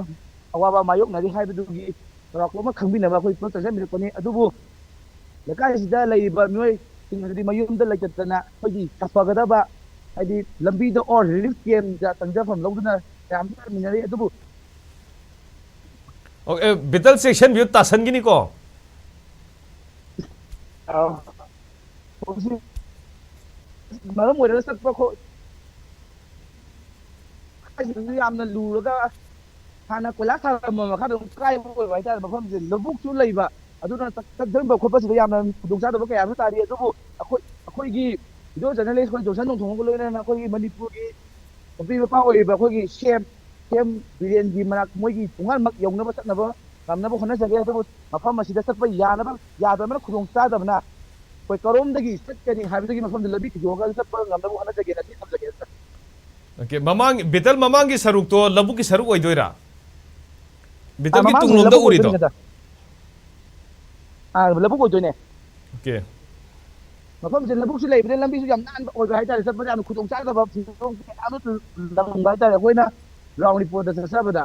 ꯑꯋꯥꯕ ꯃꯥꯌꯣꯛꯅꯔꯤ ꯍꯥꯏꯕꯗꯨꯒꯤ ꯆꯥꯎꯔꯥꯛꯄ ꯑꯃ ꯈꯪꯕꯤꯅꯕ ꯑꯩꯈꯣꯏ ꯄꯨꯂꯞ ꯆꯪꯁꯤꯟꯕꯤꯔꯛꯄꯅꯤ꯫ ꯑꯗꯨꯕꯨ ꯂꯩꯀꯥꯏꯁꯤꯗ ꯂꯩꯔꯤꯕ ꯃꯤꯑꯣꯏꯁꯤꯡ ꯑꯗꯨꯗꯤ ꯃꯌꯨꯝꯗ ꯂꯩꯇꯗꯅ ꯑꯩꯈꯣꯏꯒꯤ ꯆꯠꯄꯒꯗꯕ, ꯍꯥꯏꯗꯤ, ꯂꯝꯕꯤꯗ ꯑꯣꯔ ꯔꯤꯂꯤꯐ ꯀꯦꯝꯗ ꯆꯪꯖꯐꯝ ꯂꯧꯗꯨꯅ ꯃꯌꯥꯝ ꯂꯩꯃꯤꯟꯅꯔꯤ꯫ ꯑꯗꯨꯕꯨ ꯑꯣꯀꯦ, ꯕꯤꯇꯜ, ꯆꯦꯛꯁꯤꯟꯕꯤꯌꯨ, ꯇꯥꯁꯟꯈꯤꯅꯤꯀꯣ꯫ ꯑꯥ, ꯍꯧꯖꯤꯛ ꯃꯔꯝ ꯑꯣꯏꯔꯒ ꯆꯠꯄ ꯈꯣ-, ꯍꯥꯏꯁꯤꯗꯁꯨ ꯌꯥꯝꯅ ꯂꯨꯔꯒ ꯍꯥꯟꯅ ꯀꯣꯏꯂꯥꯁ ꯊꯥꯔꯝꯕ ꯃꯈꯥꯗ ꯑꯗꯨꯝ ꯀꯥꯏꯕ ꯑꯣꯏꯕ ꯍꯥꯏꯇꯥꯔꯦ꯫ ꯃꯐꯝꯁꯦ ꯂꯧꯕꯨꯛꯁꯨ ꯂꯩꯕ, ꯑꯗꯨꯅ ꯆꯠ-, ꯆꯠ-, ꯆꯪꯕ ꯈꯣꯠꯄꯁꯤꯗ ꯌꯥꯝꯅ ꯈꯨꯗꯣꯡꯆꯥꯗꯕ ꯀꯌꯥ ꯑꯃꯁꯨ ꯇꯥꯔꯤ꯫ ꯑꯗꯨꯕꯨ ꯑꯩꯈꯣꯏ, ꯑꯩꯈꯣꯏꯒꯤ video journalist ꯑꯩꯈꯣꯏ ꯖꯣꯟꯁꯟ ꯅꯣꯡꯊꯣꯝꯕꯒ ꯂꯣꯏꯅꯅ ꯑꯩꯈꯣꯏꯒꯤ ꯃꯅꯤꯄꯨꯔꯒꯤ ꯃꯄꯤ ꯃꯄꯥ ꯑꯣꯏꯔꯤꯕ ꯑꯩꯈꯣꯏꯒꯤ ꯁꯤ ꯑꯦꯝ, ꯁꯤ ꯑꯦꯝ ꯕꯤꯔꯦꯟꯒꯤ ꯃꯅꯥꯛ, ꯃꯣꯏꯒꯤ ꯊꯣꯡꯒꯥꯟꯃꯛ ꯌꯧꯅꯕ ꯆꯠꯅꯕ ꯉꯝꯅꯕ ꯍꯣꯠꯅꯖꯒꯦ꯫ ꯑꯗꯨꯕꯨ ꯃꯐꯝ ꯑꯁꯤꯗ ꯆꯠꯄ ꯌꯥꯅꯕ, ꯌꯥꯗꯕꯅ ꯈꯨꯗꯣꯡ ꯆꯥꯗꯕꯅ ꯑꯩꯈꯣꯏ ꯀꯔꯣꯝꯗꯒꯤ ꯆꯠꯀꯅꯤ ꯍꯥꯏꯕꯗꯨꯒꯤ ꯃꯐꯝꯗ ꯂꯝꯕꯤ ꯊꯤꯗꯣꯛꯑꯒ ꯆꯠꯄ ꯉꯝꯅꯕ ꯍꯣꯠꯅꯖꯒꯦꯅ ꯁꯤ ꯊꯝꯖꯒꯦ꯫ ꯑꯣꯀꯦ, ꯃꯃꯥꯡ, ꯕꯤꯇꯜ, ꯃꯃꯥꯡꯒꯤ ꯁꯔꯨꯛꯇꯣ ꯂꯧꯕꯨꯛꯀꯤ ꯁꯔꯨꯛ ꯑꯣꯏꯗꯣꯏꯔꯥ? ꯑꯥ, ꯕꯤꯇꯜꯒꯤ ꯃꯃꯥꯡꯁꯦ ꯇꯨꯡꯂꯣꯝꯗ ꯂꯧꯕꯨꯛ ꯎꯔꯤꯗꯣ? ꯑꯣꯏꯗꯣꯏꯅꯤꯗ꯫ ꯑꯥ, ꯂꯧꯕꯨꯛ ꯑꯣꯏꯗꯣꯏꯅꯦ꯫ ꯑꯣꯀꯦ꯫ ꯃꯐꯝꯁꯦ ꯂꯧꯕꯨꯛꯁꯨ ꯂꯩꯕꯅꯤꯅ ꯂꯝꯕꯤꯁꯨ ꯌꯥꯝ ꯅꯥꯟꯕ ꯑꯣꯏꯕ ꯍꯥꯏꯇꯥꯔꯦ꯫ ꯆꯠꯄꯗ ꯌꯥꯝꯅ ꯈꯨꯗꯣꯡ ꯆꯥꯗꯕ ꯐꯤꯕꯝ ꯀꯌꯥ ꯑꯃ ꯂꯩꯔꯝꯕ ꯍꯥꯏꯇꯥꯔꯦ꯫ ꯑꯩꯈꯣꯏꯅ ꯒ꯭ꯔꯥꯎꯟ ꯔꯤꯄꯣꯔꯠꯇ ꯆꯠꯆꯕꯗ꯫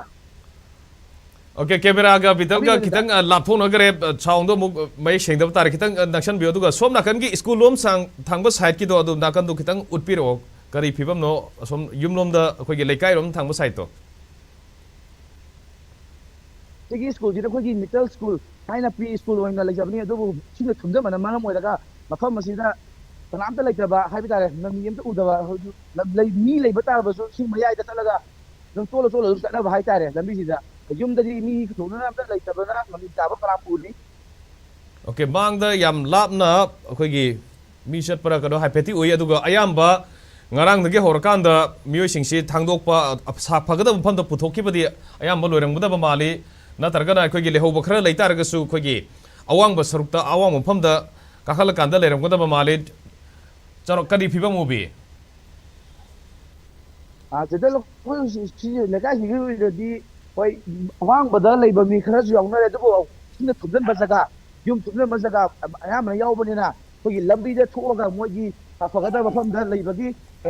ꯑꯣꯀꯦ, ꯀꯦꯃꯦꯔꯥꯒ ꯕꯤꯇꯜꯒ ꯈꯤꯇꯪ ꯂꯥꯞꯊꯣꯛꯅꯈ꯭ꯔꯦ꯫ ꯁꯥꯎꯟꯗꯣ ꯑꯃꯨꯛ ꯃꯌꯦꯛ ꯁꯦꯡꯗꯕ ꯇꯥꯔꯦ꯫ ꯈꯤꯇꯪ ꯅꯛꯁꯟꯕꯤꯌꯨ꯫ ꯑꯗꯨꯒ ꯁꯣꯝ ꯅꯥꯀꯟꯒꯤ ꯁ꯭ꯀꯨꯜ ꯂꯣꯝ ꯊꯥꯡꯕ ꯁꯥꯏꯠꯀꯤꯗꯣ, ꯑꯗꯨ ꯅꯥꯀꯟꯗꯣ ꯈꯤꯇꯪ ꯎꯠꯄꯤꯔꯛꯑꯣ꯫ ꯀꯔꯤ ꯐꯤꯕꯝꯅꯣ ꯑꯁꯣꯝ ꯌꯨꯝꯂꯣꯝꯗ, ꯑꯩꯈꯣꯏꯒꯤ ꯂꯩꯀꯥꯏꯔꯣꯝ ꯊꯥꯡꯕ ꯁꯥꯏꯠꯇꯣ? ꯁꯤꯒꯤ ꯁ꯭ꯀꯨꯜꯁꯤꯗ ꯑꯩꯈꯣꯏꯒꯤ ꯃꯤꯇꯜ ꯁ꯭ꯀꯨꯜ, ꯊꯥꯏꯅ ꯄ꯭ꯔꯤ ꯁ꯭ꯀꯨꯜ ꯑꯣꯏꯅ ꯂꯩꯖꯕꯅꯤ, ꯑꯗꯨꯕꯨ ꯏꯁꯤꯡꯅ ꯊꯨꯝꯖꯤꯟꯕꯅ ꯃꯔꯝ ꯑꯣꯏꯔꯒ ꯃꯐꯝ ꯑꯁꯤꯗ ꯀꯅꯥꯝꯇ ꯂꯩꯇꯕ ꯍꯥꯏꯕ ꯇꯥꯔꯦ꯫ ꯃꯃꯤ ꯑꯝꯇ ꯎꯗꯕ, ꯍꯧꯖꯤꯛ ꯂꯝ-, ꯂꯩ-, ꯃꯤ ꯂꯩꯕ ꯇꯥꯔꯕꯁꯨ ꯏꯁꯤꯡ ꯃꯌꯥꯏꯗ ꯆꯠꯂꯒ ꯑꯗꯨꯝ ꯆꯣꯠꯂ ꯆꯣꯠꯂ ꯑꯗꯨꯝ ꯆꯠꯅꯕ ꯍꯥꯏꯇꯥꯔꯦ꯫ ꯂꯝꯕꯤꯁꯤꯗ ꯌꯨꯝꯗꯗꯤ ꯃꯤ ꯄꯨꯊꯣꯛꯅꯅꯕ ꯑꯝꯇ ꯂꯩꯇꯕꯅ ꯃꯃꯤ ꯇꯥꯕ ꯀꯅꯥꯝ ꯎꯗ꯭ꯔꯤ꯫ ꯑꯣꯀꯦ, ꯃꯥꯡꯗ ꯌꯥꯝ ꯂꯥꯞꯅ ꯑꯩꯈꯣꯏꯒꯤ ꯃꯤ ꯆꯠꯄ꯭ꯔꯥ ꯀꯩꯅꯣ ꯍꯥꯏꯐꯦꯠꯇꯤ ꯎꯏ꯫ ꯑꯗꯨꯒ ꯑꯌꯥꯝꯕ ꯉꯔꯥꯡꯗꯒꯤ ꯍꯧꯔꯀꯥꯟꯗ ꯃꯤꯑꯣꯏꯁꯤꯡꯁꯤ ꯊꯥꯡꯗꯣꯛꯄ, ꯑ, ꯁꯥ-, ꯐꯒꯗꯕ ꯃꯐꯝꯗ ꯄꯨꯊꯣꯛꯈꯤꯕꯗꯤ ꯑꯌꯥꯝꯕ ꯂꯣꯏꯔꯝꯒꯗꯕ ꯃꯥꯜꯂꯤ꯫ ꯅꯠꯇ꯭ꯔꯒꯅ ꯑꯩꯈꯣꯏꯒꯤ ꯂꯩꯍꯧꯕ ꯈꯔ ꯂꯩ ꯇꯥꯔꯒꯁꯨ ꯑꯩꯈꯣꯏꯒꯤ ꯑꯋꯥꯡꯕ ꯁꯔꯨꯛꯇ, ꯑꯋꯥꯡꯕ ꯃꯐꯝꯗ ꯀꯥꯈꯠꯂꯀꯥꯟꯗ ꯂꯩꯔꯝꯒꯗꯕ ꯃꯥꯜꯂꯤ꯫ ꯆꯥꯎꯔꯥꯛ-, ꯀꯔꯤ ꯐꯤꯕꯝ ꯎꯕꯤ? ꯑꯥ, ꯖꯦꯅꯔꯦꯜ, ꯑꯩꯈꯣꯏ ꯍꯧꯖꯤꯛ ꯁꯤ ꯂꯩꯀꯥꯏꯁꯤꯒꯤ ꯑꯣꯏꯅꯗꯤ, ꯍꯣꯏ, ꯑꯋꯥꯡꯕꯗ ꯂꯩꯕ ꯃꯤ ꯈꯔꯁꯨ ꯌꯥꯎꯅꯔꯦ, ꯑꯗꯨꯕꯨ ꯏꯁꯤꯡꯅ ꯊꯨꯝꯖꯤꯟꯕ ꯖꯒꯥ, ꯌꯨꯝ ꯊꯨꯝꯖꯤꯟꯕ ꯖꯒꯥ ꯑꯌꯥꯝꯕꯅ ꯌꯥꯎꯕꯅꯤꯅ, ꯑꯩꯈꯣꯏꯒꯤ ꯂꯝꯕꯤꯗ ꯊꯣꯛꯑꯒ ꯃꯣꯏꯒꯤ ꯐꯒꯗꯕ ꯃꯐꯝꯗ ꯂꯩꯕꯒꯤ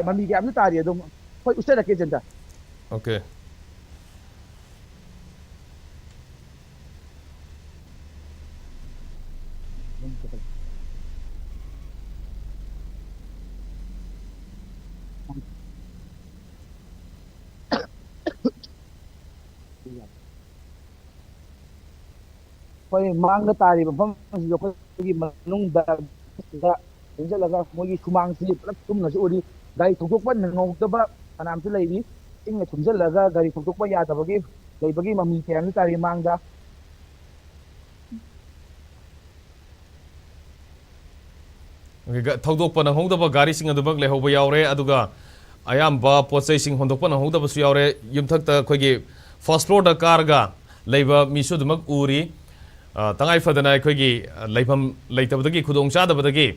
ꯃꯃꯤ ꯀꯌꯥꯝꯁꯨ ꯇꯥꯔꯤ꯫ ꯑꯗꯨꯝ ꯍꯣꯏ, ꯎꯠꯆꯔꯛꯀꯦ, ꯖꯦꯟꯗ꯫ ꯑꯣꯀꯦ꯫ ꯑꯩꯈꯣꯏ ꯃꯥꯡꯗ ꯇꯥꯔꯤꯕ ꯃꯐꯝ ꯑꯁꯤꯁꯨ ꯑꯩꯈꯣꯏꯒꯤ ꯃꯅꯨꯡꯗ ꯆꯦꯟꯁꯤꯜꯂꯒ ꯃꯣꯏꯒꯤ ꯁꯨꯃꯥꯡꯁꯤ ꯄꯨꯂꯞ ꯊꯨꯝꯅꯁꯨ ꯎꯔꯤ꯫ ꯒꯥꯔꯤ ꯊꯧꯗꯣꯛꯄ ꯅꯪꯍꯧꯗꯕ ꯐꯅꯌꯥꯝꯁꯨ ꯂꯩꯔꯤ꯫ ꯏꯁꯤꯡꯅ ꯊꯨꯝꯖꯤꯜꯂꯒ ꯒꯥꯔꯤ ꯊꯧꯗꯣꯛꯄ ꯌꯥꯗꯕꯒꯤ ꯂꯩꯕꯒꯤ ꯃꯃꯤ ꯀꯌꯥ ꯑꯃꯁꯨ ꯇꯥꯔꯤ ꯃꯥꯡꯗ꯫ ꯒ-, ꯊꯧꯗꯣꯛꯄ ꯅꯪꯍꯧꯗꯕ ꯒꯥꯔꯤꯁꯤꯡ ꯑꯗꯨꯃꯛ ꯂꯩꯍꯧꯕ ꯌꯥꯎꯔꯦ, ꯑꯗꯨꯒ ꯑꯌꯥꯝꯕ ꯄꯣꯠ ꯆꯩꯁꯤꯡ ꯍꯣꯟꯗꯣꯛꯄ ꯅꯪꯍꯧꯗꯕꯁꯨ ꯌꯥꯎꯔꯦ꯫ ꯌꯨꯝꯊꯛꯇ ꯑꯩꯈꯣꯏꯒꯤ ꯐꯥꯔꯁ ꯐ꯭ꯂꯣꯔꯗ ꯀꯥꯔꯒ ꯂꯩꯕ ꯃꯤꯁꯨ ꯑꯗꯨꯃꯛ ꯎꯔꯤ꯫ ꯑ, ꯇꯉꯥꯏ ꯐꯗꯅ ꯑꯩꯈꯣꯏꯒꯤ, ꯑ, ꯂꯩꯐꯝ ꯂꯩꯇꯕꯗꯒꯤ, ꯈꯨꯗꯣꯡ ꯆꯥꯗꯕꯗꯒꯤ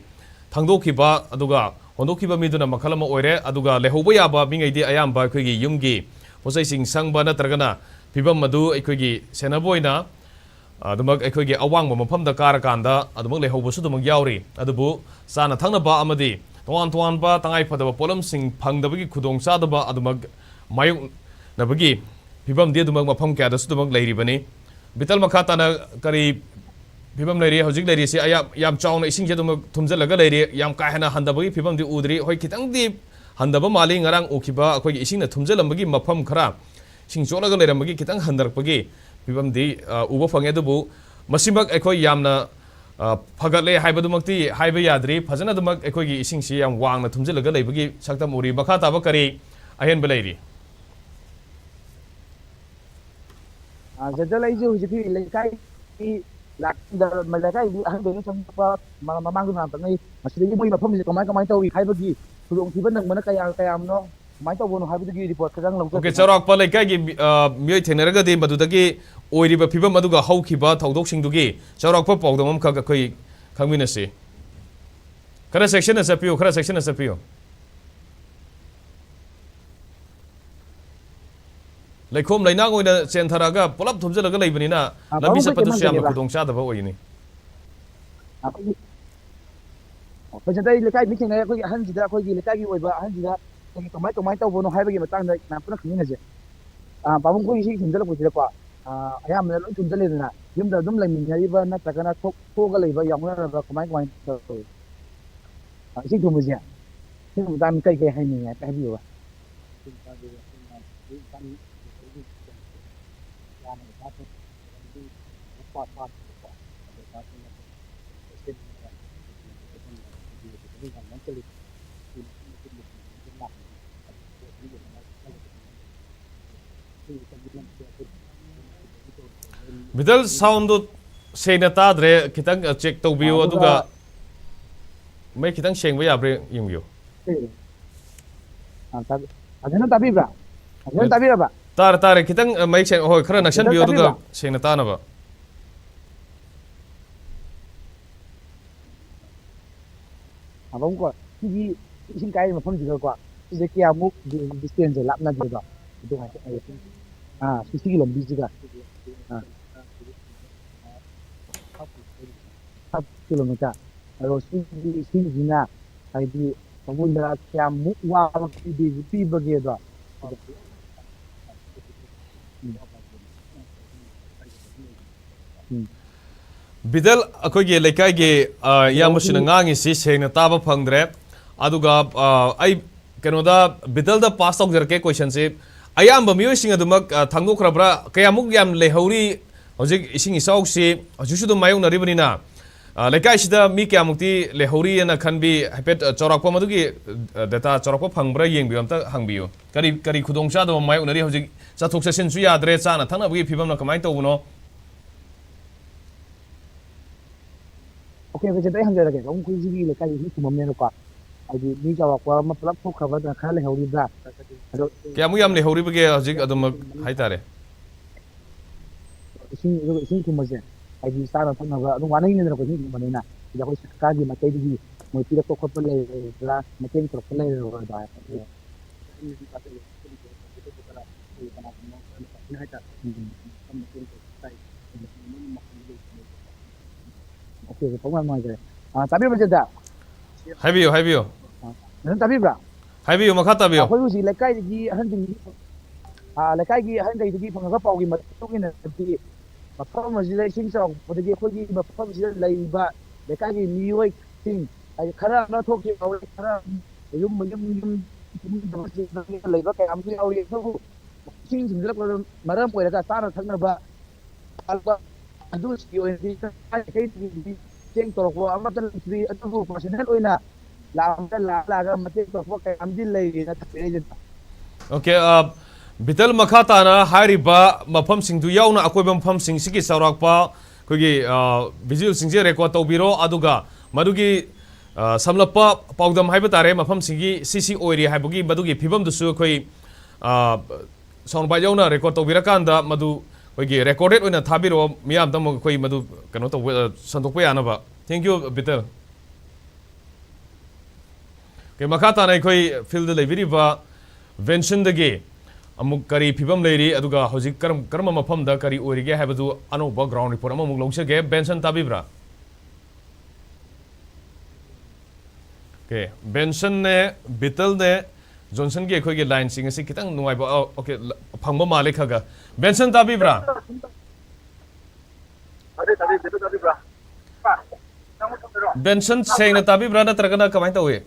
ꯊꯥꯡꯗꯣꯛꯈꯤꯕ, ꯑꯗꯨꯒ ꯍꯣꯟꯗꯣꯛꯈꯤꯕ ꯃꯤꯗꯨꯅ ꯃꯈꯜ ꯑꯃ ꯑꯣꯏꯔꯦ, ꯑꯗꯨꯒ ꯂꯩꯍꯧꯕ ꯌꯥꯕ ꯃꯤꯉꯩꯗꯤ ꯑꯌꯥꯝꯕ ꯑꯩꯈꯣꯏꯒꯤ ꯌꯨꯝꯒꯤ ꯄꯣꯠ ꯆꯩꯁꯤꯡ ꯁꯪꯕ ꯅꯠꯇ꯭ꯔꯒꯅ ꯐꯤꯕꯝ ꯑꯗꯨ ꯑꯩꯈꯣꯏꯒꯤ ꯁꯦꯟꯅꯕ ꯑꯣꯏꯅ ꯑꯗꯨꯃꯛ ꯑꯩꯈꯣꯏꯒꯤ ꯑꯋꯥꯡꯕ ꯃꯐꯝꯗ ꯀꯥꯔꯀꯥꯟꯗ ꯑꯗꯨꯃꯛ ꯂꯩꯍꯧꯕꯁꯨ ꯑꯗꯨꯃꯛ ꯌꯥꯎꯔꯤ꯫ ꯑꯗꯨꯕꯨ ꯆꯥꯅ ꯊꯛꯅꯕ ꯑꯃꯗꯤ ꯇꯣꯉꯥꯟ ꯇꯣꯉꯥꯟꯕ ꯇꯉꯥꯏꯐꯗꯕ ꯄꯣꯠꯂꯝꯁꯤꯡ ꯐꯪꯗꯕꯒꯤ ꯈꯨꯗꯣꯡꯆꯥꯗꯕ ꯑꯗꯨꯃꯛ ꯃꯥꯌꯣꯛ-, ꯅꯕꯒꯤ ꯐꯤꯕꯝꯗꯤ ꯑꯗꯨꯃꯛ ꯃꯐꯝ ꯀꯌꯥꯗꯁꯨ ꯑꯗꯨꯃꯛ ꯂꯩꯔꯤꯕꯅꯤ꯫ ꯕꯤꯇꯜ, ꯃꯈꯥ ꯇꯥꯅ ꯀꯔꯤ ꯐꯤꯕꯝ ꯂꯩꯔꯤ? ꯍꯧꯖꯤꯛ ꯂꯩꯔꯤꯁꯤ ꯑꯌꯥꯝ-, ꯌꯥꯝ ꯆꯥꯎꯅ ꯏꯁꯤꯡꯁꯦ ꯑꯗꯨꯃꯛ ꯊꯨꯝꯖꯤꯜꯂꯒ ꯂꯩꯔꯤ꯫ ꯌꯥꯝ ꯀꯥ ꯍꯦꯟꯅ ꯍꯟꯊꯕꯒꯤ ꯐꯤꯕꯝꯗꯤ ꯎꯗ꯭ꯔꯤ꯫ ꯍꯣꯏ, ꯈꯤꯇꯪꯗꯤ ꯍꯟꯊꯕ ꯃꯥꯜꯂꯤ꯫ ꯉꯔꯥꯡ ꯎꯈꯤꯕ ꯑꯩꯈꯣꯏꯒꯤ ꯏꯁꯤꯡꯅ ꯊꯨꯝꯖꯤꯜꯂꯝꯕꯒꯤ ꯃꯐꯝ ꯈꯔ, ꯏꯁꯤꯡ ꯆꯣꯠꯂꯒ ꯂꯩꯔꯝꯕꯒꯤ ꯈꯤꯇꯪ ꯍꯟꯊꯔꯛꯄꯒꯤ ꯐꯤꯕꯝꯗꯤ, ꯑ, ꯎꯕ ꯐꯪꯉꯦ꯫ ꯑꯗꯨꯕꯨ ꯃꯁꯤꯃꯛ ꯑꯩꯈꯣꯏ ꯌꯥꯝꯅ, ꯑ, ꯐꯒꯠꯂꯦ ꯍꯥꯏꯕꯗꯨꯃꯛꯇꯤ ꯍꯥꯏꯕ ꯌꯥꯗ꯭ꯔꯤ꯫ ꯐꯖꯅ ꯑꯗꯨꯃꯛ ꯑꯩꯈꯣꯏꯒꯤ ꯏꯁꯤꯡꯁꯤ ꯌꯥꯝ ꯋꯥꯡꯅ ꯊꯨꯝꯖꯤꯜꯂꯒ ꯂꯩꯕꯒꯤ ꯁꯛꯇꯝ ꯎꯔꯤ꯫ ꯃꯈꯥ ꯇꯥꯕ ꯀꯔꯤ ꯑꯍꯦꯟꯕ ꯂꯩꯔꯤ? ꯑꯥ, ꯖꯦꯟꯗ꯭ꯔ, ꯑꯩꯁꯦ ꯍꯧꯖꯤꯛꯀꯤ ꯂꯩꯀꯥꯏꯒꯤ ꯂꯥꯛ-, ꯂꯩꯀꯥꯏꯒꯤ ꯑꯍꯟꯈꯩꯅ ꯆꯪꯉꯛꯄ ꯃ-, ꯃꯃꯥꯡꯗ ꯃꯌꯥꯝ ꯆꯪꯅꯩ꯫ ꯃꯁꯤꯗꯒꯤ ꯃꯣꯏ ꯃꯐꯝꯁꯦ ꯀꯃꯥꯏ, ꯀꯃꯥꯏ ꯇꯧꯔꯤ ꯍꯥꯏꯕꯒꯤ ꯈꯨꯗꯣꯡꯊꯤꯕ ꯅꯪꯕꯅ ꯀꯌꯥ, ꯀꯌꯥꯝꯅꯣ, ꯀꯃꯥꯏꯅ ꯇꯧꯕꯅꯣ ꯍꯥꯏꯕꯗꯨꯒꯤ ꯔꯤꯄꯣꯔꯠ ꯈꯤꯇꯪ ꯂꯧꯖꯒꯦ꯫ ꯑꯣꯀꯦ, ꯆꯥꯎꯔꯥꯛꯄ ꯂꯩꯀꯥꯏꯒꯤ ꯃꯤ-, ꯑ, ꯃꯤꯑꯣꯏ ꯊꯦꯡꯅꯔꯒꯗꯤ ꯃꯗꯨꯗꯒꯤ ꯑꯣꯏꯔꯤꯕ ꯐꯤꯕꯝ ꯑꯗꯨꯒ ꯍꯧꯈꯤꯕ ꯊꯧꯗꯣꯛꯁꯤꯡꯗꯨꯒꯤ ꯆꯥꯎꯔꯥꯛꯄ ꯄꯥꯎꯗꯝ ꯑꯃꯈꯛ ꯑꯩꯈꯣꯏ ꯈꯪꯃꯤꯟꯅꯁꯤ꯫ ꯈꯔ ꯆꯦꯛꯁꯤꯟꯅ ꯆꯠꯄꯤꯌꯨ, ꯈꯔ ꯆꯦꯛꯁꯤꯟꯅ ꯆꯠꯄꯤꯌꯨ꯫ ꯂꯩꯈꯣꯝ ꯂꯩꯅꯥꯡ ꯑꯣꯏꯅ ꯆꯦꯟꯊꯔꯛꯑꯒ ꯄꯨꯂꯞ ꯊꯨꯝꯖꯤꯜꯂꯒ ꯂꯩꯕꯅꯤꯅ ꯑꯥ, ꯂꯝꯕꯤ ꯄꯥꯕꯨꯡ, ꯀꯩ ꯆꯠꯄꯗꯨꯁꯨ ꯌꯥꯝꯅ ꯀꯩ ꯈꯨꯗꯣꯡ ꯆꯥꯗꯕ ꯑꯣꯏꯒꯅꯤ꯫ ꯑꯩꯈꯣꯏꯒꯤ, ꯑꯩꯈꯣꯏ ꯁꯤꯗ ꯑꯩ ꯂꯩꯀꯥꯏ ꯃꯤ ꯊꯦꯡꯅꯩ, ꯑꯩꯈꯣꯏꯒꯤ ꯑꯍꯟꯁꯤꯗ, ꯑꯩꯈꯣꯏꯒꯤ ꯂꯩꯀꯥꯏꯒꯤ ꯑꯣꯏꯕ ꯑꯍꯟꯁꯤꯗ ꯑꯩꯈꯣꯏꯒꯤ ꯀꯃꯥꯏ, ꯀꯃꯥꯏꯅ ꯇꯧꯕꯅꯣ ꯍꯥꯏꯕꯒꯤ ꯃꯇꯥꯡꯗ ꯃꯌꯥꯝ ꯄꯨꯟꯅ ꯈꯪꯃꯤꯟꯅꯁꯦ꯫ ꯑꯥ, ꯄꯥꯕꯨꯡ, ꯑꯩꯈꯣꯏꯒꯤ ꯁꯤ ꯊꯨꯝꯖꯤꯜꯂꯛꯄꯁꯤꯗꯀꯣ, ꯑꯥ, ꯑꯌꯥꯝꯕꯅ ꯂꯣꯏ ꯊꯨꯝꯖꯤꯜꯂꯦꯗꯅ, ꯌꯨꯝꯗ ꯑꯗꯨꯝ ꯂꯩꯃꯤꯟꯅꯔꯤꯕ ꯅꯠꯇ꯭ꯔꯒꯅ ꯊꯣꯛ-, ꯊꯣꯛꯑꯒ ꯂꯩꯕ ꯌꯥꯎꯅꯔꯕ, ꯀꯃꯥꯏ, ꯀꯃꯥꯏꯅ ꯇꯧꯏ? ꯑꯥ, ꯏꯁꯤꯡ ꯊꯨꯝꯕꯁꯦ, ꯁꯤꯒꯤ ꯃꯇꯥꯡꯗ ꯀꯩ ꯀꯩ ꯍꯥꯏꯅꯤꯡꯉꯦ ꯍꯥꯏꯐꯦꯠ ꯍꯥꯏꯕꯤꯌꯨꯕ꯫ ꯃꯤꯗꯜ ꯁꯥꯎꯟꯗꯣ ꯁꯦꯡꯅ ꯇꯥꯗ꯭ꯔꯦ, ꯈꯤꯇꯪ, ꯑ, ꯆꯦꯛ ꯇꯧꯕꯤꯌꯨ, ꯑꯗꯨꯒ ꯑꯗꯨꯒ ꯃꯌꯦꯛ ꯈꯤꯇꯪ ꯁꯦꯡꯕ ꯌꯥꯕ꯭ꯔꯥ ꯌꯦꯡꯕꯤꯌꯨ꯫ ꯑ, ꯇꯥꯕꯤ-, ꯐꯖꯅ ꯇꯥꯕꯤꯕ꯭ꯔꯥ? ꯐꯖꯅ ꯃꯤ-, ꯇꯥꯕꯤꯔꯕ? ꯇꯥꯔꯦ, ꯇꯥꯔꯦ, ꯈꯤꯇꯪ, ꯑ, ꯃꯌꯦꯛ ꯁꯦꯡ-, ꯍꯣꯏ, ꯈꯔ ꯐꯖꯅ ꯅꯛꯁꯟꯕꯤꯌꯨ, ꯑꯗꯨꯒ ꯇꯥꯕꯤꯕ꯭ꯔꯥ? ꯁꯦꯡꯅ ꯇꯥꯅꯕ꯫ ꯉꯥꯏꯈꯣꯀꯣ, ꯁꯤꯒꯤ ꯏꯁꯤꯡ ꯀꯥꯏꯔꯤ ꯃꯐꯝꯁꯤꯒꯀꯣ, ꯁꯤꯁꯦ ꯀꯌꯥꯃꯨꯛ ꯗꯤ-, ꯗꯤꯁꯇꯦꯟꯁꯁꯦ ꯂꯥꯞꯅꯒꯦꯗꯣ? ꯑꯗꯨ ꯍꯥꯏꯐꯦꯠ ꯍꯥꯏꯔꯛꯑꯣ꯫ ꯑꯥ, ꯁꯤ, ꯁꯤꯒꯤ ꯂꯝꯕꯤꯁꯤꯒ꯫ ꯑꯥ꯫ Five kilometre. ꯑꯗꯣ ꯁꯤꯒꯤ ꯏꯁꯤꯡꯁꯤꯅ ꯍꯥꯏꯗꯤ ꯃꯉꯣꯟꯗ ꯀꯌꯥꯃꯨꯛ ꯋꯥꯕ ꯄꯤꯕꯤ-, ꯄꯤꯕꯒꯦꯗꯣ? ꯎꯝ꯫ ꯎꯝ꯫ ꯕꯤꯗꯜ, ꯑꯩꯈꯣꯏꯒꯤ ꯂꯩꯀꯥꯏꯒꯤ, ꯑ, ꯏꯌꯥꯝꯕꯁꯤꯅ ꯉꯥꯡꯉꯤꯁꯤ ꯁꯦꯡꯅ ꯇꯥꯕ ꯐꯪꯗ꯭ꯔꯦ꯫ ꯑꯗꯨꯒ, ꯑ, ꯑꯩ ꯀꯩꯅꯣꯗ, ꯕꯤꯗꯜꯗ ꯄꯥꯁ ꯇꯧꯖꯔꯛꯀꯦ ꯀꯣꯏꯁꯟꯁꯤ꯫ ꯑꯌꯥꯝꯕ ꯃꯤꯑꯣꯏꯁꯤꯡ ꯑꯗꯨꯃꯛ, ꯑ, ꯊꯥꯡꯗꯣꯛꯈ꯭ꯔꯕ꯭ꯔꯥ? ꯀꯌꯥꯃꯨꯛ ꯌꯥꯝ ꯂꯩꯍꯧꯔꯤ? ꯍꯧꯖꯤꯛ ꯏꯁꯤꯡ ꯏꯆꯥꯎꯁꯤ ꯍꯧꯖꯤꯛꯁꯨ ꯑꯗꯨꯝ ꯃꯥꯌꯣꯛꯅꯔꯤꯕꯅꯤꯅ, ꯑ, ꯂꯩꯀꯥꯏꯁꯤꯗ ꯃꯤ ꯀꯌꯥꯃꯨꯛꯇꯤ ꯂꯩꯍꯧꯔꯤꯑꯅ ꯈꯟꯕꯤ? ꯍꯥꯏꯐꯦꯠ, ꯑ, ꯆꯥꯎꯔꯥꯛꯄ ꯃꯗꯨꯒꯤ, ꯑ, ꯗꯦꯇꯥ ꯆꯥꯎꯔꯥꯛꯄ ꯐꯪꯕ꯭ꯔꯥ ꯌꯦꯡꯕꯤꯌꯨ, ꯑꯝꯇ ꯍꯪꯕꯤꯌꯨ꯫ ꯀꯔꯤ, ꯀꯔꯤ ꯈꯨꯗꯣꯡꯆꯥꯗꯕ ꯃꯥꯌꯣꯛꯅꯔꯤ? ꯍꯧꯖꯤꯛ ꯆꯠꯊꯣꯛ ꯆꯠꯁꯤꯟꯁꯨ ꯌꯥꯗ꯭ꯔꯦ, ꯆꯥꯅ ꯊꯛꯅꯕꯒꯤ ꯐꯤꯕꯝꯅ ꯀꯃꯥꯏꯅ ꯇꯧꯕꯅꯣ? ꯑꯣꯀꯦ, ꯑꯣꯀꯦ, ꯑꯩ ꯍꯪꯖꯔꯒꯦ꯫ ꯑꯗꯨꯝ ꯑꯩꯈꯣꯏ ꯁꯤꯒꯤ ꯂꯩꯀꯥꯏꯒꯤ ꯃꯤ ꯊꯨꯝꯃꯝꯅꯦꯅꯀꯣ, ꯍꯥꯏꯗꯤ ꯃꯤ ꯆꯥꯎꯔꯥꯛꯄ ꯑꯃ ꯄꯨꯂꯞ ꯊꯣꯛꯈ꯭ꯔꯕ, ꯅꯠꯇ꯭ꯔꯒ ꯈꯔ ꯂꯩꯍꯧꯔꯤꯕ꯭ꯔꯥ? ꯑꯗꯣ ꯀꯌꯥꯃꯨꯛ ꯌꯥꯝ ꯂꯩꯍꯧꯔꯤꯕꯒꯦ ꯍꯧꯖꯤꯛ ꯑꯗꯨꯃꯛ ꯍꯥꯏꯇꯥꯔꯦ? ꯏꯁꯤꯡ, ꯑꯗꯨꯒ ꯏꯁꯤꯡ ꯊꯨꯝꯕꯁꯦ, ꯍꯥꯏꯗꯤ ꯆꯥꯅ ꯊꯛꯅꯕ ꯑꯗꯨꯝ ꯋꯥꯅꯩꯗꯅꯀꯣ, ꯏꯁꯤꯡ ꯊꯨꯝꯕꯅꯤꯅ꯫ ꯁꯤꯗ ꯑꯩꯈꯣꯏ ꯁꯔꯀꯥꯔꯒꯤ ꯃꯥꯏꯀꯩꯗꯒꯤ ꯃꯣꯏ ꯄꯤꯔꯛꯄ ꯈꯣꯠꯄ ꯂꯩꯕ꯭ꯔꯥ, ꯃꯇꯦꯡ ꯇꯧꯔꯛꯄ ꯂꯩꯕ꯭ꯔꯥ? ꯎꯝ꯫ ꯑꯣꯀꯦ, ꯑꯣꯀꯦ, ꯐꯥꯎꯕ ꯌꯥꯝ ꯅꯨꯡꯉꯥꯏꯖꯔꯦ꯫ ꯑ, ꯇꯥꯕꯤꯔꯕ, ꯆꯦꯗ? ꯍꯥꯏꯕꯤꯌꯨ, ꯍꯥꯏꯕꯤꯌꯨ꯫ ꯑ, ꯐꯖꯅ ꯇꯥꯕꯤꯕ꯭ꯔꯥ? ꯍꯥꯏꯕꯤꯌꯨ, ꯃꯈꯥ ꯇꯥꯕꯤꯌꯨ꯫ ꯑꯩꯈꯣꯏ ꯍꯧꯖꯤꯛ ꯂꯩꯀꯥꯏꯗꯒꯤ ꯑꯍꯟꯁꯤꯡ, ꯑ, ꯂꯩꯀꯥꯏꯒꯤ ꯑꯍꯟꯈꯩꯗꯒꯤ ꯐꯪꯉꯛꯄ ꯄꯥꯎꯒꯤ ꯃꯇꯨꯡ ꯏꯟꯅꯗꯤ, ꯃꯐꯝ ꯑꯁꯤꯗ ꯏꯁꯤꯡ ꯆꯥꯎꯔꯛꯄꯗꯒꯤ ꯑꯩꯈꯣꯏꯒꯤ ꯃꯐꯝ ꯑꯁꯤꯗ ꯂꯩꯔꯤꯕ ꯂꯩꯀꯥꯏꯒꯤ ꯃꯤꯑꯣꯏꯁꯤꯡ, ꯍꯥꯏꯗꯤ, ꯈꯔ ꯑꯃ ꯊꯣꯛꯈꯤꯕ ꯌꯥꯎꯔꯤ, ꯈꯔ ꯌꯨꯝ, ꯌꯨꯝ, ꯌꯨꯝ ꯂꯩꯕ ꯀꯌꯥ ꯑꯃꯁꯨ ꯌꯥꯎꯔꯤ꯫ ꯑꯗꯨꯕꯨ ꯏꯁꯤꯡ ꯊꯨꯝꯖꯤꯜꯂꯛꯄꯅ ꯃꯔꯝ ꯑꯣꯏꯔꯒ ꯆꯥꯅ ꯊꯛꯅꯕ ꯑꯗꯨꯒꯤ ꯑꯣꯏꯅꯗꯤ ꯃꯇꯦꯡ ꯇꯧꯔꯛꯄ ꯑꯃꯠꯇ ꯂꯩꯇ꯭ꯔꯤ꯫ ꯑꯗꯨꯕꯨ personal ꯑꯣꯏꯅ ꯂꯥꯛꯑꯒ, ꯂꯥꯛꯑꯒ ꯃꯇꯦꯡ ꯇꯧꯔꯛꯄ ꯀꯌꯥ ꯑꯃꯗꯤ ꯂꯩꯔꯦꯅ ꯊꯝꯕꯤꯔꯛꯏꯁꯦ꯫ ꯑꯣꯀꯦ, ꯑ, ꯕꯤꯇꯜ, ꯃꯈꯥ ꯇꯥꯅ ꯍꯥꯏꯔꯤꯕ ꯃꯐꯝꯁꯤꯡꯗꯨ ꯌꯥꯎꯅ ꯑꯀꯣꯏꯕ ꯃꯐꯝꯁꯤꯡꯁꯤꯒꯤ ꯆꯥꯎꯔꯥꯛꯄ ꯑꯩꯈꯣꯏꯒꯤ, ꯑ, visualꯁꯤꯡꯁꯦ record ꯇꯧꯕꯤꯔꯣ, ꯑꯗꯨꯒ ꯃꯗꯨꯒꯤ, ꯑ, ꯁꯝꯂꯞꯄ ꯄꯥꯎꯗꯝ ꯍꯥꯏꯕ ꯇꯥꯔꯦ, ꯃꯐꯝꯁꯤꯒꯤ ꯁꯤ ꯁꯤ ꯑꯣꯏꯔꯤ ꯍꯥꯏꯕꯒꯤ ꯃꯗꯨꯒꯤ ꯐꯤꯕꯝꯗꯨꯁꯨ ꯑꯩꯈꯣꯏ, ꯑ, sound bite ꯌꯥꯎꯅ record ꯇꯧꯕꯤꯔꯀꯥꯟꯗ ꯃꯗꯨ ꯑꯩꯈꯣꯏꯒꯤ recorded ꯑꯣꯏꯅ ꯊꯥꯕꯤꯔꯛꯑꯣ, ꯃꯤꯌꯥꯝꯗ ꯑꯃꯨꯛ ꯑꯩꯈꯣꯏ ꯃꯗꯨ ꯀꯩꯅꯣ ꯇꯧꯕ, ꯑ, ꯁꯟꯗꯣꯛꯄ ꯌꯥꯅꯕ꯫ Thank you, ꯕꯤꯇꯜ꯫ ꯑꯣꯀꯦ, ꯃꯈꯥ ꯇꯥꯅ ꯑꯩꯈꯣꯏ fieldꯗ ꯂꯩꯕꯤꯔꯤꯕ ꯕꯦꯟꯁꯟꯗꯒꯤ ꯑꯃꯨꯛ ꯀꯔꯤ ꯐꯤꯕꯝ ꯂꯩꯔꯤ, ꯑꯗꯨꯒ ꯍꯧꯖꯤꯛ ꯀꯔꯝ-, ꯀꯔꯝꯕ ꯃꯐꯝꯗ ꯀꯔꯤ ꯑꯣꯏꯔꯤꯒꯦ ꯍꯥꯏꯕꯗꯨ ꯑꯅꯧꯕ ground report ꯑꯃꯃꯨꯛ ꯂꯧꯖꯒꯦ꯫ ꯕꯦꯟꯁꯟ, ꯇꯥꯕꯤꯕ꯭ꯔꯥ? ꯑꯣꯀꯦ, ꯕꯦꯟꯁꯟꯅꯦ, ꯕꯤꯇꯜꯅꯦ, ꯖꯣꯟꯁꯟꯒꯤ ꯑꯩꯈꯣꯏꯒꯤ ꯂꯥꯏꯟꯁꯤꯡ ꯑꯁꯤ ꯈꯤꯇꯪ ꯅꯨꯡꯉꯥꯏꯕ, ꯑ, ꯑꯣꯀꯦ, ꯂ-, ꯐꯪꯕ ꯃꯥꯜꯂꯦ ꯈꯔ ꯈꯔ꯫ ꯕꯦꯟꯁꯟ, ꯇꯥꯕꯤꯕ꯭ꯔꯥ? ꯇꯥꯕꯤꯕ꯭ꯔꯥ? ꯕꯦꯟꯁꯟ, ꯁꯦꯡꯅ ꯇꯥꯕꯤꯕ꯭ꯔꯥ, ꯅꯠꯇ꯭ꯔꯒꯅ ꯀꯃꯥꯏꯅ ꯇꯧꯏ?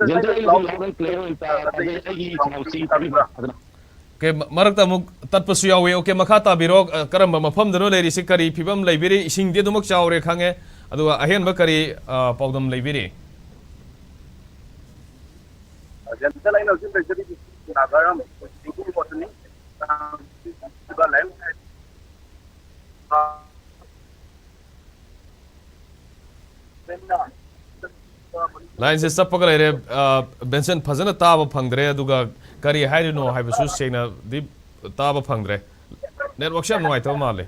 ꯖꯦꯟꯗꯔ, ꯑꯩꯒꯤ ꯂꯥꯎꯗ ꯑꯦꯟ ꯀ꯭ꯂꯤꯌꯥꯔ ꯑꯣꯏꯅ ꯇꯥ-, ꯇꯥꯖꯩ꯫ ꯑꯩꯒꯤ ꯁꯥꯎꯟꯁꯤ ꯇꯥꯕꯤꯕ꯭ꯔꯥ ꯐꯖꯅ? ꯑꯣꯀꯦ, ꯃ-, ꯃꯔꯛꯇ ꯑꯃꯨꯛ ꯇꯠꯄꯁꯨ ꯌꯥꯎꯏ꯫ ꯑꯣꯀꯦ, ꯃꯈꯥ ꯇꯥꯕꯤꯔꯣ꯫ ꯑ, ꯀꯔꯝꯕ ꯃꯐꯝꯗꯅꯣ ꯂꯩꯔꯤꯁꯤ? ꯀꯔꯤ ꯐꯤꯕꯝ ꯂꯩꯕꯤꯔꯤ? ꯏꯁꯤꯡꯗꯤ ꯑꯗꯨꯃꯛ ꯆꯥꯎꯔꯦ ꯈꯪꯉꯦ, ꯑꯗꯨꯒ ꯑꯍꯦꯟꯕ ꯀꯔꯤ, ꯑ, ꯄꯥꯎꯗꯝ ꯂꯩꯕꯤꯔꯤ? ꯖꯦꯟꯗꯔ, ꯑꯩꯅ ꯍꯧꯖꯤꯛ ꯂꯩꯖꯔꯤꯕꯁꯤ ꯅꯥꯒꯥꯔꯝ ꯆꯤꯡꯒꯨꯝ ꯋꯥꯠꯇꯅꯤ꯫ ꯂꯥꯏꯟꯁꯦ ꯆꯞꯄꯒ ꯂꯩꯔꯦ꯫ ꯑ, ꯕꯦꯟꯁꯟ, ꯐꯖꯅ ꯇꯥꯕ ꯐꯪꯗ꯭ꯔꯦ, ꯑꯗꯨꯒ ꯀꯔꯤ ꯍꯥꯏꯔꯤꯅꯣ ꯍꯥꯏꯕꯁꯨ ꯁꯦꯡꯅꯗꯤ ꯇꯥꯕ ꯐꯪꯗ꯭ꯔꯦ꯫ ꯅꯦꯠꯋꯥꯛꯁꯦ ꯌꯥꯝ ꯅꯨꯡꯉꯥꯏꯇꯕ ꯃꯥꯜꯂꯦ꯫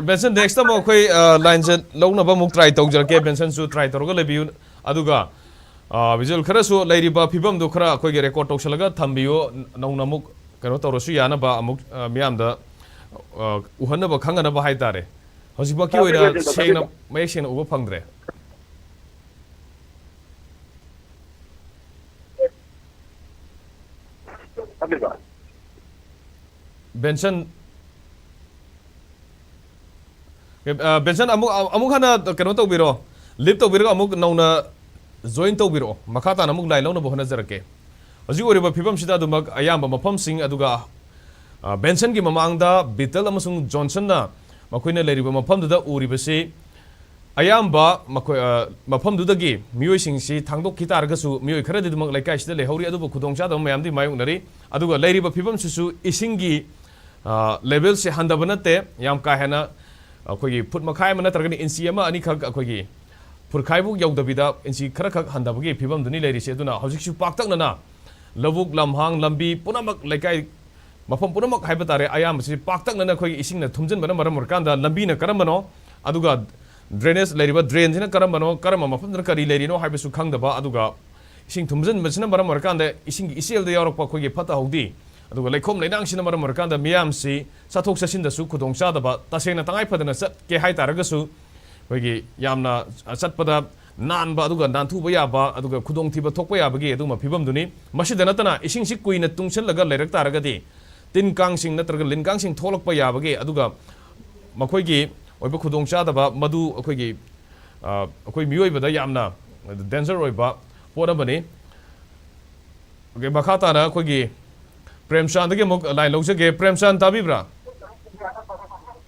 ꯕꯦꯟꯁꯟ, ꯅꯦꯛꯁꯇ ꯑꯃꯨꯛ ꯑꯩꯈꯣꯏ, ꯑ, ꯂꯥꯏꯟꯁꯦ ꯂꯧꯅꯕ ꯑꯃꯨꯛ ꯇ꯭ꯔꯥꯏ ꯇꯧꯖꯔꯛꯀꯦ꯫ ꯕꯦꯟꯁꯟꯁꯨ ꯇ꯭ꯔꯥꯏ ꯇꯧꯔꯒ ꯂꯩꯕꯤꯌꯨ꯫ ꯑꯗꯨꯒ, ꯑ, ꯚꯤꯖꯨꯋꯦꯜ ꯈꯔꯁꯨ ꯂꯩꯔꯤꯕ ꯐꯤꯕꯝꯗꯨ ꯈꯔ ꯑꯩꯈꯣꯏꯒꯤ ꯔꯦꯀꯣꯔꯗ ꯇꯧꯁꯜꯂꯒ ꯊꯝꯕꯤꯌꯨ꯫ ꯅꯧꯅ ꯑꯃꯨꯛ ꯀꯩꯅꯣ ꯇꯧꯔꯁꯨ ꯌꯥꯅꯕ, ꯑꯃꯨꯛ, ꯑ, ꯃꯤꯌꯥꯝꯗ, ꯑ, ꯎꯍꯟꯅꯕ, ꯈꯪꯍꯟꯅꯕ ꯍꯥꯏꯇꯥꯔꯦ꯫ ꯍꯧꯖꯤꯛꯃꯛꯀꯤ ꯑꯣꯏꯅ ꯁꯦꯡꯅ, ꯃꯌꯦꯛ ꯁꯦꯡꯅ ꯎꯕ ꯐꯪꯗ꯭ꯔꯦ꯫ ꯕꯦꯟꯁꯟ, ꯑ, ꯕꯦꯟꯁꯟ, ꯑꯃꯨꯛ, ꯑꯃꯨꯛ ꯍꯟꯅ ꯀꯩꯅꯣ ꯇꯧꯕꯤꯔꯣ, ꯂꯤꯐ ꯇꯧꯕꯤꯔꯒ ꯑꯃꯨꯛ ꯅꯧꯅ ꯖꯣꯏꯟ ꯇꯧꯕꯤꯔꯛꯑꯣ꯫ ꯃꯈꯥ ꯇꯥꯅ ꯑꯃꯨꯛ ꯂꯥꯏꯟ ꯂꯧꯅꯕ ꯍꯣꯠꯅꯖꯔꯛꯀꯦ꯫ ꯍꯧꯖꯤꯛ ꯑꯣꯏꯔꯤꯕ ꯐꯤꯕꯝꯁꯤꯗ ꯑꯗꯨꯃꯛ ꯑꯌꯥꯝꯕ ꯃꯐꯝꯁꯤꯡ, ꯑꯗꯨꯒ, ꯑ, ꯕꯦꯟꯁꯟꯒꯤ ꯃꯃꯥꯡꯗ ꯕꯤꯇꯜ ꯑꯃꯁꯨꯡ ꯖꯣꯟꯁꯟꯅ ꯃꯈꯣꯏꯅ ꯂꯩꯔꯤꯕ ꯃꯐꯝꯗꯨꯗ ꯎꯔꯤꯕꯁꯤ, ꯑꯌꯥꯝꯕ ꯃꯈꯣꯏ, ꯑ, ꯃꯐꯝꯗꯨꯗꯒꯤ ꯃꯤꯑꯣꯏꯁꯤꯡꯁꯤ ꯊꯥꯡꯗꯣꯛꯈꯤ ꯇꯥꯔꯒꯁꯨ, ꯃꯤꯑꯣꯏ ꯈꯔꯗꯤ ꯑꯗꯨꯃꯛ ꯂꯩꯀꯥꯏꯁꯤꯗ ꯂꯩꯍꯧꯔꯤ, ꯑꯗꯨꯕꯨ ꯈꯨꯗꯣꯡꯆꯥꯗꯕ ꯃꯌꯥꯝꯗꯤ ꯃꯥꯌꯣꯛꯅꯔꯤ꯫ ꯑꯗꯨꯒ ꯂꯩꯔꯤꯕ ꯐꯤꯕꯝꯁꯤꯁꯨ ꯏꯁꯤꯡꯒꯤ, ꯑ, ꯂꯦꯚꯦꯜꯁꯦ ꯍꯟꯊꯕ ꯅꯠꯇꯦ, ꯌꯥꯝ ꯀꯥ ꯍꯦꯟꯅ ꯑꯩꯈꯣꯏꯒꯤ ꯐꯨꯠ ꯃꯈꯥꯏ ꯑꯃ ꯅꯠꯇ꯭ꯔꯒꯅ ꯏꯟꯆꯤ ꯑꯃ ꯑꯅꯤꯈꯛ, ꯑꯩꯈꯣꯏꯒꯤ ꯐꯨꯔꯈꯥꯏꯕꯨꯛ ꯌꯧꯗꯕꯤꯗ ꯏꯟꯆꯤ ꯈꯔꯈꯛ ꯍꯟꯊꯕꯒꯤ ꯐꯤꯕꯝꯗꯨꯅꯤ ꯂꯩꯔꯤꯁꯦ꯫ ꯑꯗꯨꯅ ꯍꯧꯖꯤꯛꯁꯨ ꯄꯥꯛꯇꯛꯅꯅ ꯂꯧꯕꯨꯛ, ꯂꯝꯍꯥꯡ, ꯂꯝꯕꯤ ꯄꯨꯝꯅꯃꯛ, ꯂꯩꯀꯥꯏ ꯃꯐꯝ ꯄꯨꯝꯅꯃꯛ ꯍꯥꯏꯕ ꯇꯥꯔꯦ, ꯑꯌꯥꯝꯕꯁꯤ ꯄꯥꯛꯇꯛꯅꯅ ꯑꯩꯈꯣꯏꯒꯤ ꯏꯁꯤꯡꯅ ꯊꯨꯝꯖꯤꯟꯕꯅ ꯃꯔꯝ ꯑꯣꯏꯔꯀꯥꯟꯗ, ꯂꯝꯕꯤꯅ ꯀꯔꯝꯕꯅꯣ, ꯑꯗꯨꯒ ꯗ꯭ꯔꯦꯅꯦꯖ ꯂꯩꯔꯤꯕ ꯗ꯭ꯔꯦꯟꯁꯤꯅ ꯀꯔꯝꯕꯅꯣ, ꯀꯔꯝꯕ ꯃꯐꯝꯗꯅ ꯀꯔꯤ ꯂꯩꯔꯤꯅꯣ ꯍꯥꯏꯕꯁꯨ ꯈꯪꯗꯕ, ꯑꯗꯨꯒ ꯏꯁꯤꯡ ꯊꯨꯝꯖꯤꯟꯕꯁꯤꯅ ꯃꯔꯝ ꯑꯣꯏꯔꯀꯥꯟꯗ ꯏꯁꯤꯡꯒꯤ ꯏꯆꯦꯜꯗ ꯌꯥꯎꯔꯛꯄ ꯑꯩꯈꯣꯏꯒꯤ ꯐꯠꯇ ꯍꯥꯎꯗꯤ ꯑꯗꯨꯒ ꯂꯩꯈꯣꯝ ꯂꯩꯅꯥꯡꯁꯤꯅ ꯃꯔꯝ ꯑꯣꯏꯔꯀꯥꯟꯗ ꯃꯤꯌꯥꯝꯁꯤ ꯆꯠꯊꯣꯛ ꯆꯠꯁꯤꯟꯗꯁꯨ ꯈꯨꯗꯣꯡ ꯆꯥꯗꯕ, ꯇꯁꯦꯡꯅ ꯇꯉꯥꯏ ꯐꯗꯅ ꯆꯠꯀꯦ ꯍꯥꯏ ꯇꯥꯔꯒꯁꯨ ꯑꯩꯈꯣꯏꯒꯤ ꯌꯥꯝꯅ ꯆꯠꯄꯗ ꯅꯥꯟꯕ ꯑꯗꯨꯒ ꯅꯥꯟꯊꯨꯕ ꯌꯥꯕ ꯑꯗꯨꯒ ꯈꯨꯗꯣꯡꯊꯤꯕ ꯊꯣꯛꯄ ꯌꯥꯕꯒꯤ ꯑꯗꯨꯒꯨꯝꯕ ꯐꯤꯕꯝꯗꯨꯅꯤ꯫ ꯃꯁꯤꯗ ꯅꯠꯇꯅ ꯏꯁꯤꯡꯁꯤ ꯀꯨꯏꯅ ꯇꯨꯡꯁꯤꯜꯂꯒ ꯂꯩꯔꯛ ꯇꯥꯔꯒꯗꯤ ꯇꯤꯟ ꯀꯥꯡꯁꯤꯡ ꯅꯠꯇ꯭ꯔꯒ ꯂꯤꯟ ꯀꯥꯡꯁꯤꯡ ꯊꯣꯛꯂꯛꯄ ꯌꯥꯕꯒꯤ ꯑꯗꯨꯒ ꯃꯈꯣꯏꯒꯤ ꯑꯣꯏꯕ ꯈꯨꯗꯣꯡꯆꯥꯗꯕ ꯃꯗꯨ ꯑꯩꯈꯣꯏꯒꯤ, ꯑ, ꯑꯩꯈꯣꯏ ꯃꯤꯑꯣꯏꯕꯗ ꯌꯥꯝꯅ danger ꯑꯣꯏꯕ ꯄꯣꯠ ꯑꯃꯅꯤ꯫ Okay, ꯃꯈꯥ ꯇꯥꯅ ꯑꯩꯈꯣꯏꯒꯤ ꯄ꯭ꯔꯦꯝꯆꯥꯟꯗꯒꯤ ꯑꯃꯨꯛ line ꯂꯧꯖꯒꯦ꯫ ꯄ꯭ꯔꯦꯝꯆꯥꯟ, ꯇꯥꯕꯤꯕ꯭ꯔꯥ?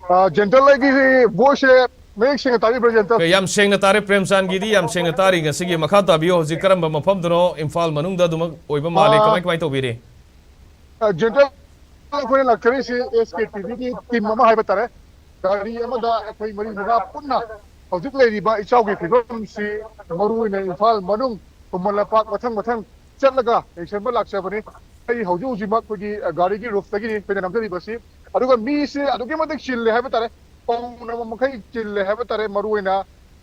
ꯑ, ꯖꯦꯟꯇꯜ, ꯑꯩꯒꯤ voiceꯁꯦ ꯃꯌꯦꯛ ꯁꯦꯡꯅ ꯇꯥꯕꯤꯕ꯭ꯔꯥ, ꯖꯦꯟꯇꯜ? Okay, ꯌꯥꯝ ꯁꯦꯡꯅ ꯇꯥꯔꯦ꯫ ꯄ꯭ꯔꯦꯝꯆꯥꯟꯒꯤꯗꯤ ꯌꯥꯝ ꯁꯦꯡꯅ ꯇꯥꯔꯤ꯫ ꯉꯁꯤꯒꯤ ꯃꯈꯥ ꯇꯥꯕꯤꯌꯨ꯫ ꯍꯧꯖꯤꯛ ꯀꯔꯝꯕ ꯃꯐꯝꯗꯅꯣ? ꯏꯝꯐꯥꯜ ꯃꯅꯨꯡꯗ ꯑꯗꯨꯃꯛ ꯑꯣꯏꯕ ꯃꯥꯜꯂꯤ꯫ ꯑ, ꯀꯃꯥꯏ ꯀꯃꯥꯏ ꯇꯧꯕꯤꯔꯤ? ꯑ, ꯖꯦꯟꯇꯜ, ꯑꯩꯈꯣꯏꯅ ꯂꯥꯛꯆꯔꯤꯁꯤ SKTVꯒꯤ team ꯑꯃ ꯍꯥꯏꯕ ꯇꯥꯔꯦ꯫ ꯒꯥꯔꯤ ꯑꯃꯗ ꯑꯩꯈꯣꯏ ꯃꯔꯤ ꯃꯉꯥ ꯄꯨꯟꯅ ꯍꯧꯖꯤꯛ ꯂꯩꯔꯤꯕ ꯏꯆꯥꯎꯒꯤ ꯐꯤꯕꯝꯁꯤ, ꯃꯔꯨꯑꯣꯏꯅ ꯏꯝꯐꯥꯜ ꯃꯅꯨꯡ, ꯈꯨꯃꯟ ꯂꯝꯄꯥꯛ ꯃꯊꯪ ꯃꯊꯪ ꯆꯠꯂꯒ ꯌꯦꯡꯁꯤꯟꯕ ꯂꯥꯛꯆꯕꯅꯤ꯫ ꯑꯩ ꯍꯧꯖꯤꯛ ꯍꯧꯖꯤꯛꯃꯛ ꯑꯩꯈꯣꯏꯒꯤ, ꯑ, ꯒꯥꯔꯤꯒꯤ roofꯇꯒꯤꯅꯤ ꯑꯩꯈꯣꯏꯅ ꯅꯝꯖꯔꯤꯕꯁꯤ꯫ ꯑꯗꯨꯒ ꯃꯤꯁꯦ ꯑꯗꯨꯛꯀꯤ ꯃꯇꯤꯛ ꯆꯤꯜꯂꯦ ꯍꯥꯏꯕ ꯇꯥꯔꯦ, ꯄꯥꯎꯅꯕ ꯃꯈꯩ ꯆꯤꯜꯂꯦ ꯍꯥꯏꯕ ꯇꯥꯔꯦ꯫ ꯃꯔꯨꯑꯣꯏꯅ,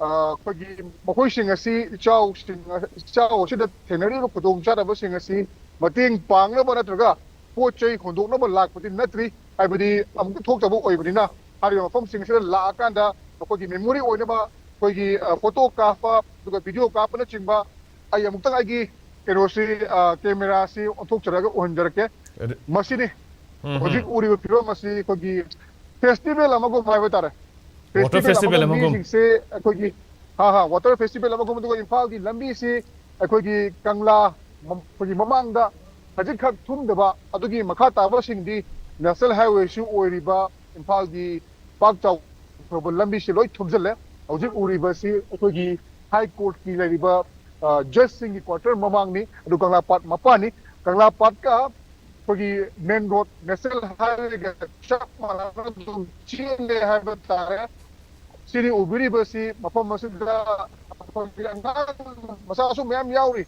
ꯑ, ꯑꯩꯈꯣꯏꯒꯤ ꯃꯈꯣꯏꯁꯤꯡ ꯑꯁꯤ, ꯏꯆꯥꯎꯁꯤꯡ, ꯏꯆꯥꯎ ꯑꯁꯤꯗ ꯊꯦꯡꯅꯔꯤꯕ ꯈꯨꯗꯣꯡꯆꯥꯗꯕꯁꯤꯡ ꯑꯁꯤ ꯃꯇꯦꯡ ꯄꯥꯡꯅꯕ ꯅꯠꯇ꯭ꯔꯒ ꯄꯣꯠ ꯆꯩ ꯍꯣꯟꯗꯣꯛꯅꯕ ꯂꯥꯛꯄꯗꯤ ꯅꯠꯇ꯭ꯔꯤ, ꯍꯥꯏꯕꯗꯤ ꯑꯃꯨꯛꯇ ꯊꯣꯛꯇꯕ ꯑꯣꯏꯕꯅꯤꯅ꯫ ꯍꯥꯏꯔꯤꯕ ꯃꯐꯝꯁꯤꯡ ꯑꯁꯤꯗ ꯂꯥꯛꯑꯀꯥꯟꯗ ꯃꯈꯣꯏꯒꯤ memory ꯑꯣꯏꯅꯕ ꯑꯩꯈꯣꯏꯒꯤ, ꯑ, photo ꯀꯥꯞꯄ, ꯑꯗꯨꯒ video ꯀꯥꯞꯄꯅꯆꯤꯡꯕ, ꯑꯩ ꯑꯃꯨꯛꯇꯪ ꯑꯩꯒꯤ ꯀꯩꯅꯣꯁꯤ, ꯑ, cameraꯁꯤ ꯑꯣꯟꯊꯣꯛꯆꯔꯒ ꯎꯍꯟꯖꯔꯛꯀꯦ꯫ ꯑꯗꯨ- ꯃꯁꯤꯅꯤ ꯎꯝ, ꯍꯧꯖꯤꯛ ꯎꯝ꯫ ꯎꯔꯤꯕ ꯐꯤꯕꯝ ꯑꯁꯤ ꯑꯩꯈꯣꯏꯒꯤ festival ꯑꯃꯒꯨꯝ ꯍꯥꯏꯕ ꯇꯥꯔꯦ꯫ Water Festival festival ꯑꯃꯒꯨꯝ, ꯑꯃꯒꯨꯝ꯫ ꯃꯤꯁꯤꯡꯁꯦ ꯑꯩꯈꯣꯏꯒꯤ, ꯍꯥ ꯍꯥ, water festival ꯑꯃꯒꯨꯝ꯫ ꯑꯗꯨꯒ ꯏꯝꯐꯥꯜꯒꯤ ꯂꯝꯕꯤꯁꯤ ꯑꯩꯈꯣꯏꯒꯤ ꯀꯪꯂꯥ ꯃ-, ꯑꯩꯈꯣꯏꯒꯤ ꯃꯃꯥꯡꯗ ꯈꯖꯤꯛꯈꯛ ꯊꯨꯝꯗꯕ, ꯑꯗꯨꯒꯤ ꯃꯈꯥ ꯇꯥꯕꯁꯤꯡꯗꯤ national highwayꯁꯨ ꯑꯣꯏꯔꯤꯕ ꯏꯝꯐꯥꯜꯒꯤ ꯄꯥꯛ ꯆꯥꯎꯈ꯭ꯔꯕ ꯂꯝꯕꯤꯁꯤ ꯂꯣꯏ ꯊꯨꯝꯖꯤꯜꯂꯦ꯫ ꯍꯧꯖꯤꯛ ꯎꯔꯤꯕꯁꯤ ꯑꯩꯈꯣꯏꯒꯤ High Courtꯀꯤ ꯂꯩꯔꯤꯕ, ꯑ, judgeꯁꯤꯡꯒꯤ quarter ꯃꯃꯥꯡꯅꯤ, ꯑꯗꯨ ꯀꯪꯂꯥ ꯄꯥꯠ ꯃꯄꯥꯟꯅꯤ꯫ ꯀꯪꯂꯥ ꯄꯥꯠꯀ ꯑꯩꯈꯣꯏꯒꯤ main road national highwayꯒ ꯆꯞ ꯃꯥꯟꯅꯅ ꯑꯗꯨꯝ ꯆꯦꯜꯂꯦ ꯍꯥꯏꯕ ꯇꯥꯔꯦ꯫ ꯁꯤꯅꯤ ꯎꯕꯤꯔꯤꯕꯁꯤ ꯃꯐꯝ ꯑꯁꯤꯗ ꯑꯩꯈꯣꯏꯒꯤ ꯑꯉꯥꯡ ꯃꯆꯥꯁꯨ ꯃꯌꯥꯝ ꯌꯥꯎꯔꯤ꯫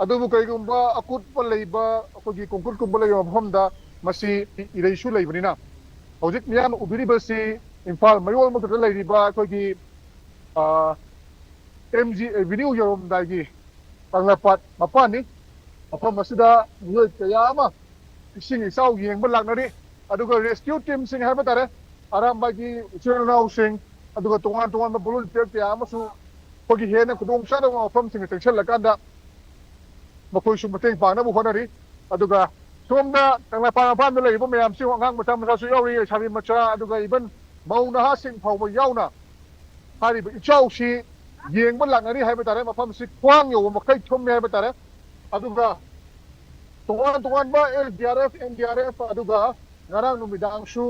ꯑꯗꯨꯕꯨ ꯀꯔꯤꯒꯨꯝꯕ ꯑꯀꯨꯠꯄ ꯂꯩꯕ, ꯑꯩꯈꯣꯏꯒꯤ concreteꯀꯨꯝꯕ ꯂꯩꯕ ꯃꯐꯝꯗ ꯃꯁꯤ ꯏꯔꯩꯁꯨ ꯂꯩꯕꯅꯤꯅ, ꯍꯧꯖꯤꯛ ꯃꯤꯌꯥꯝꯅ ꯎꯕꯤꯔꯤꯕꯁꯤ ꯏꯝꯐꯥꯜ ꯃꯌꯣꯜꯃꯛꯇꯗ ꯂꯩꯔꯤꯕ ꯑꯩꯈꯣꯏꯒꯤ, ꯑ, MG Avenue ꯌꯧꯔꯝꯗꯥꯏꯒꯤ ꯀꯪꯂꯥꯄꯥꯠ ꯃꯄꯥꯟꯅꯤ꯫ ꯃꯐꯝ ꯑꯁꯤꯗ ꯃꯤꯑꯣꯏ ꯀꯌꯥ ꯑꯃ ꯏꯁꯤꯡ ꯏꯆꯥꯎ ꯌꯦꯡꯕ ꯂꯥꯛꯅꯔꯤ꯫ ꯑꯗꯨꯒ ꯔꯦꯁꯀ꯭ꯌꯨ ꯇꯤꯝꯁꯤꯡ ꯍꯥꯏꯕ ꯇꯥꯔꯦ, ꯑꯔꯥꯝꯕꯥꯏꯒꯤ ꯏꯆꯤꯜ ꯏꯅꯥꯎꯁꯤꯡ, ꯑꯗꯨꯒ ꯇꯣꯉꯥꯟ ꯇꯣꯉꯥꯟꯕ ꯚꯣꯂꯨꯟꯇꯤꯌꯔ ꯀꯌꯥ ꯑꯃꯁꯨ ꯑꯩꯈꯣꯏꯒꯤ ꯍꯦꯟꯅ ꯈꯨꯗꯣꯡꯆꯥꯗꯕ ꯃꯐꯝꯁꯤꯡꯗ ꯆꯪꯁꯤꯜꯂꯀꯥꯟꯗ ꯃꯈꯣꯏꯁꯨ ꯃꯇꯦꯡ ꯄꯥꯡꯅꯕ ꯍꯣꯠꯅꯔꯤ꯫ ꯑꯗꯨꯒ ꯁꯣꯝꯗ ꯀꯪꯂꯥꯄꯥꯠ ꯃꯄꯥꯟꯗ ꯂꯩꯔꯤꯕ ꯃꯌꯥꯝꯁꯤ, ꯑꯉꯥꯡ ꯃꯆꯥ ꯃꯆꯥꯁꯨ ꯌꯥꯎꯔꯤ, ꯂꯩꯁꯥꯕꯤ ꯃꯆꯥ, ꯑꯗꯨꯒ ꯏꯚꯟ ꯃꯧ ꯅꯍꯥꯁꯤꯡ ꯐꯥꯎꯕ ꯌꯥꯎꯅ ꯍꯥꯏꯔꯤꯕ ꯏꯆꯥꯎꯁꯤ ꯌꯦꯡꯕ ꯂꯥꯛꯅꯔꯤ ꯍꯥꯏꯕ ꯇꯥꯔꯦ꯫ ꯃꯐꯝꯁꯤ ꯈ꯭ꯋꯥꯡ ꯌꯧꯕ ꯃꯈꯩ ꯊꯨꯝꯃꯦ ꯍꯥꯏꯕ ꯇꯥꯔꯦ꯫ ꯑꯗꯨꯒ ꯇꯣꯉꯥꯟ ꯇꯣꯉꯥꯟꯕ L D R F, and D R F, ꯑꯗꯨꯒ ꯉꯔꯥꯡ ꯅꯨꯃꯤꯗꯥꯡꯁꯨ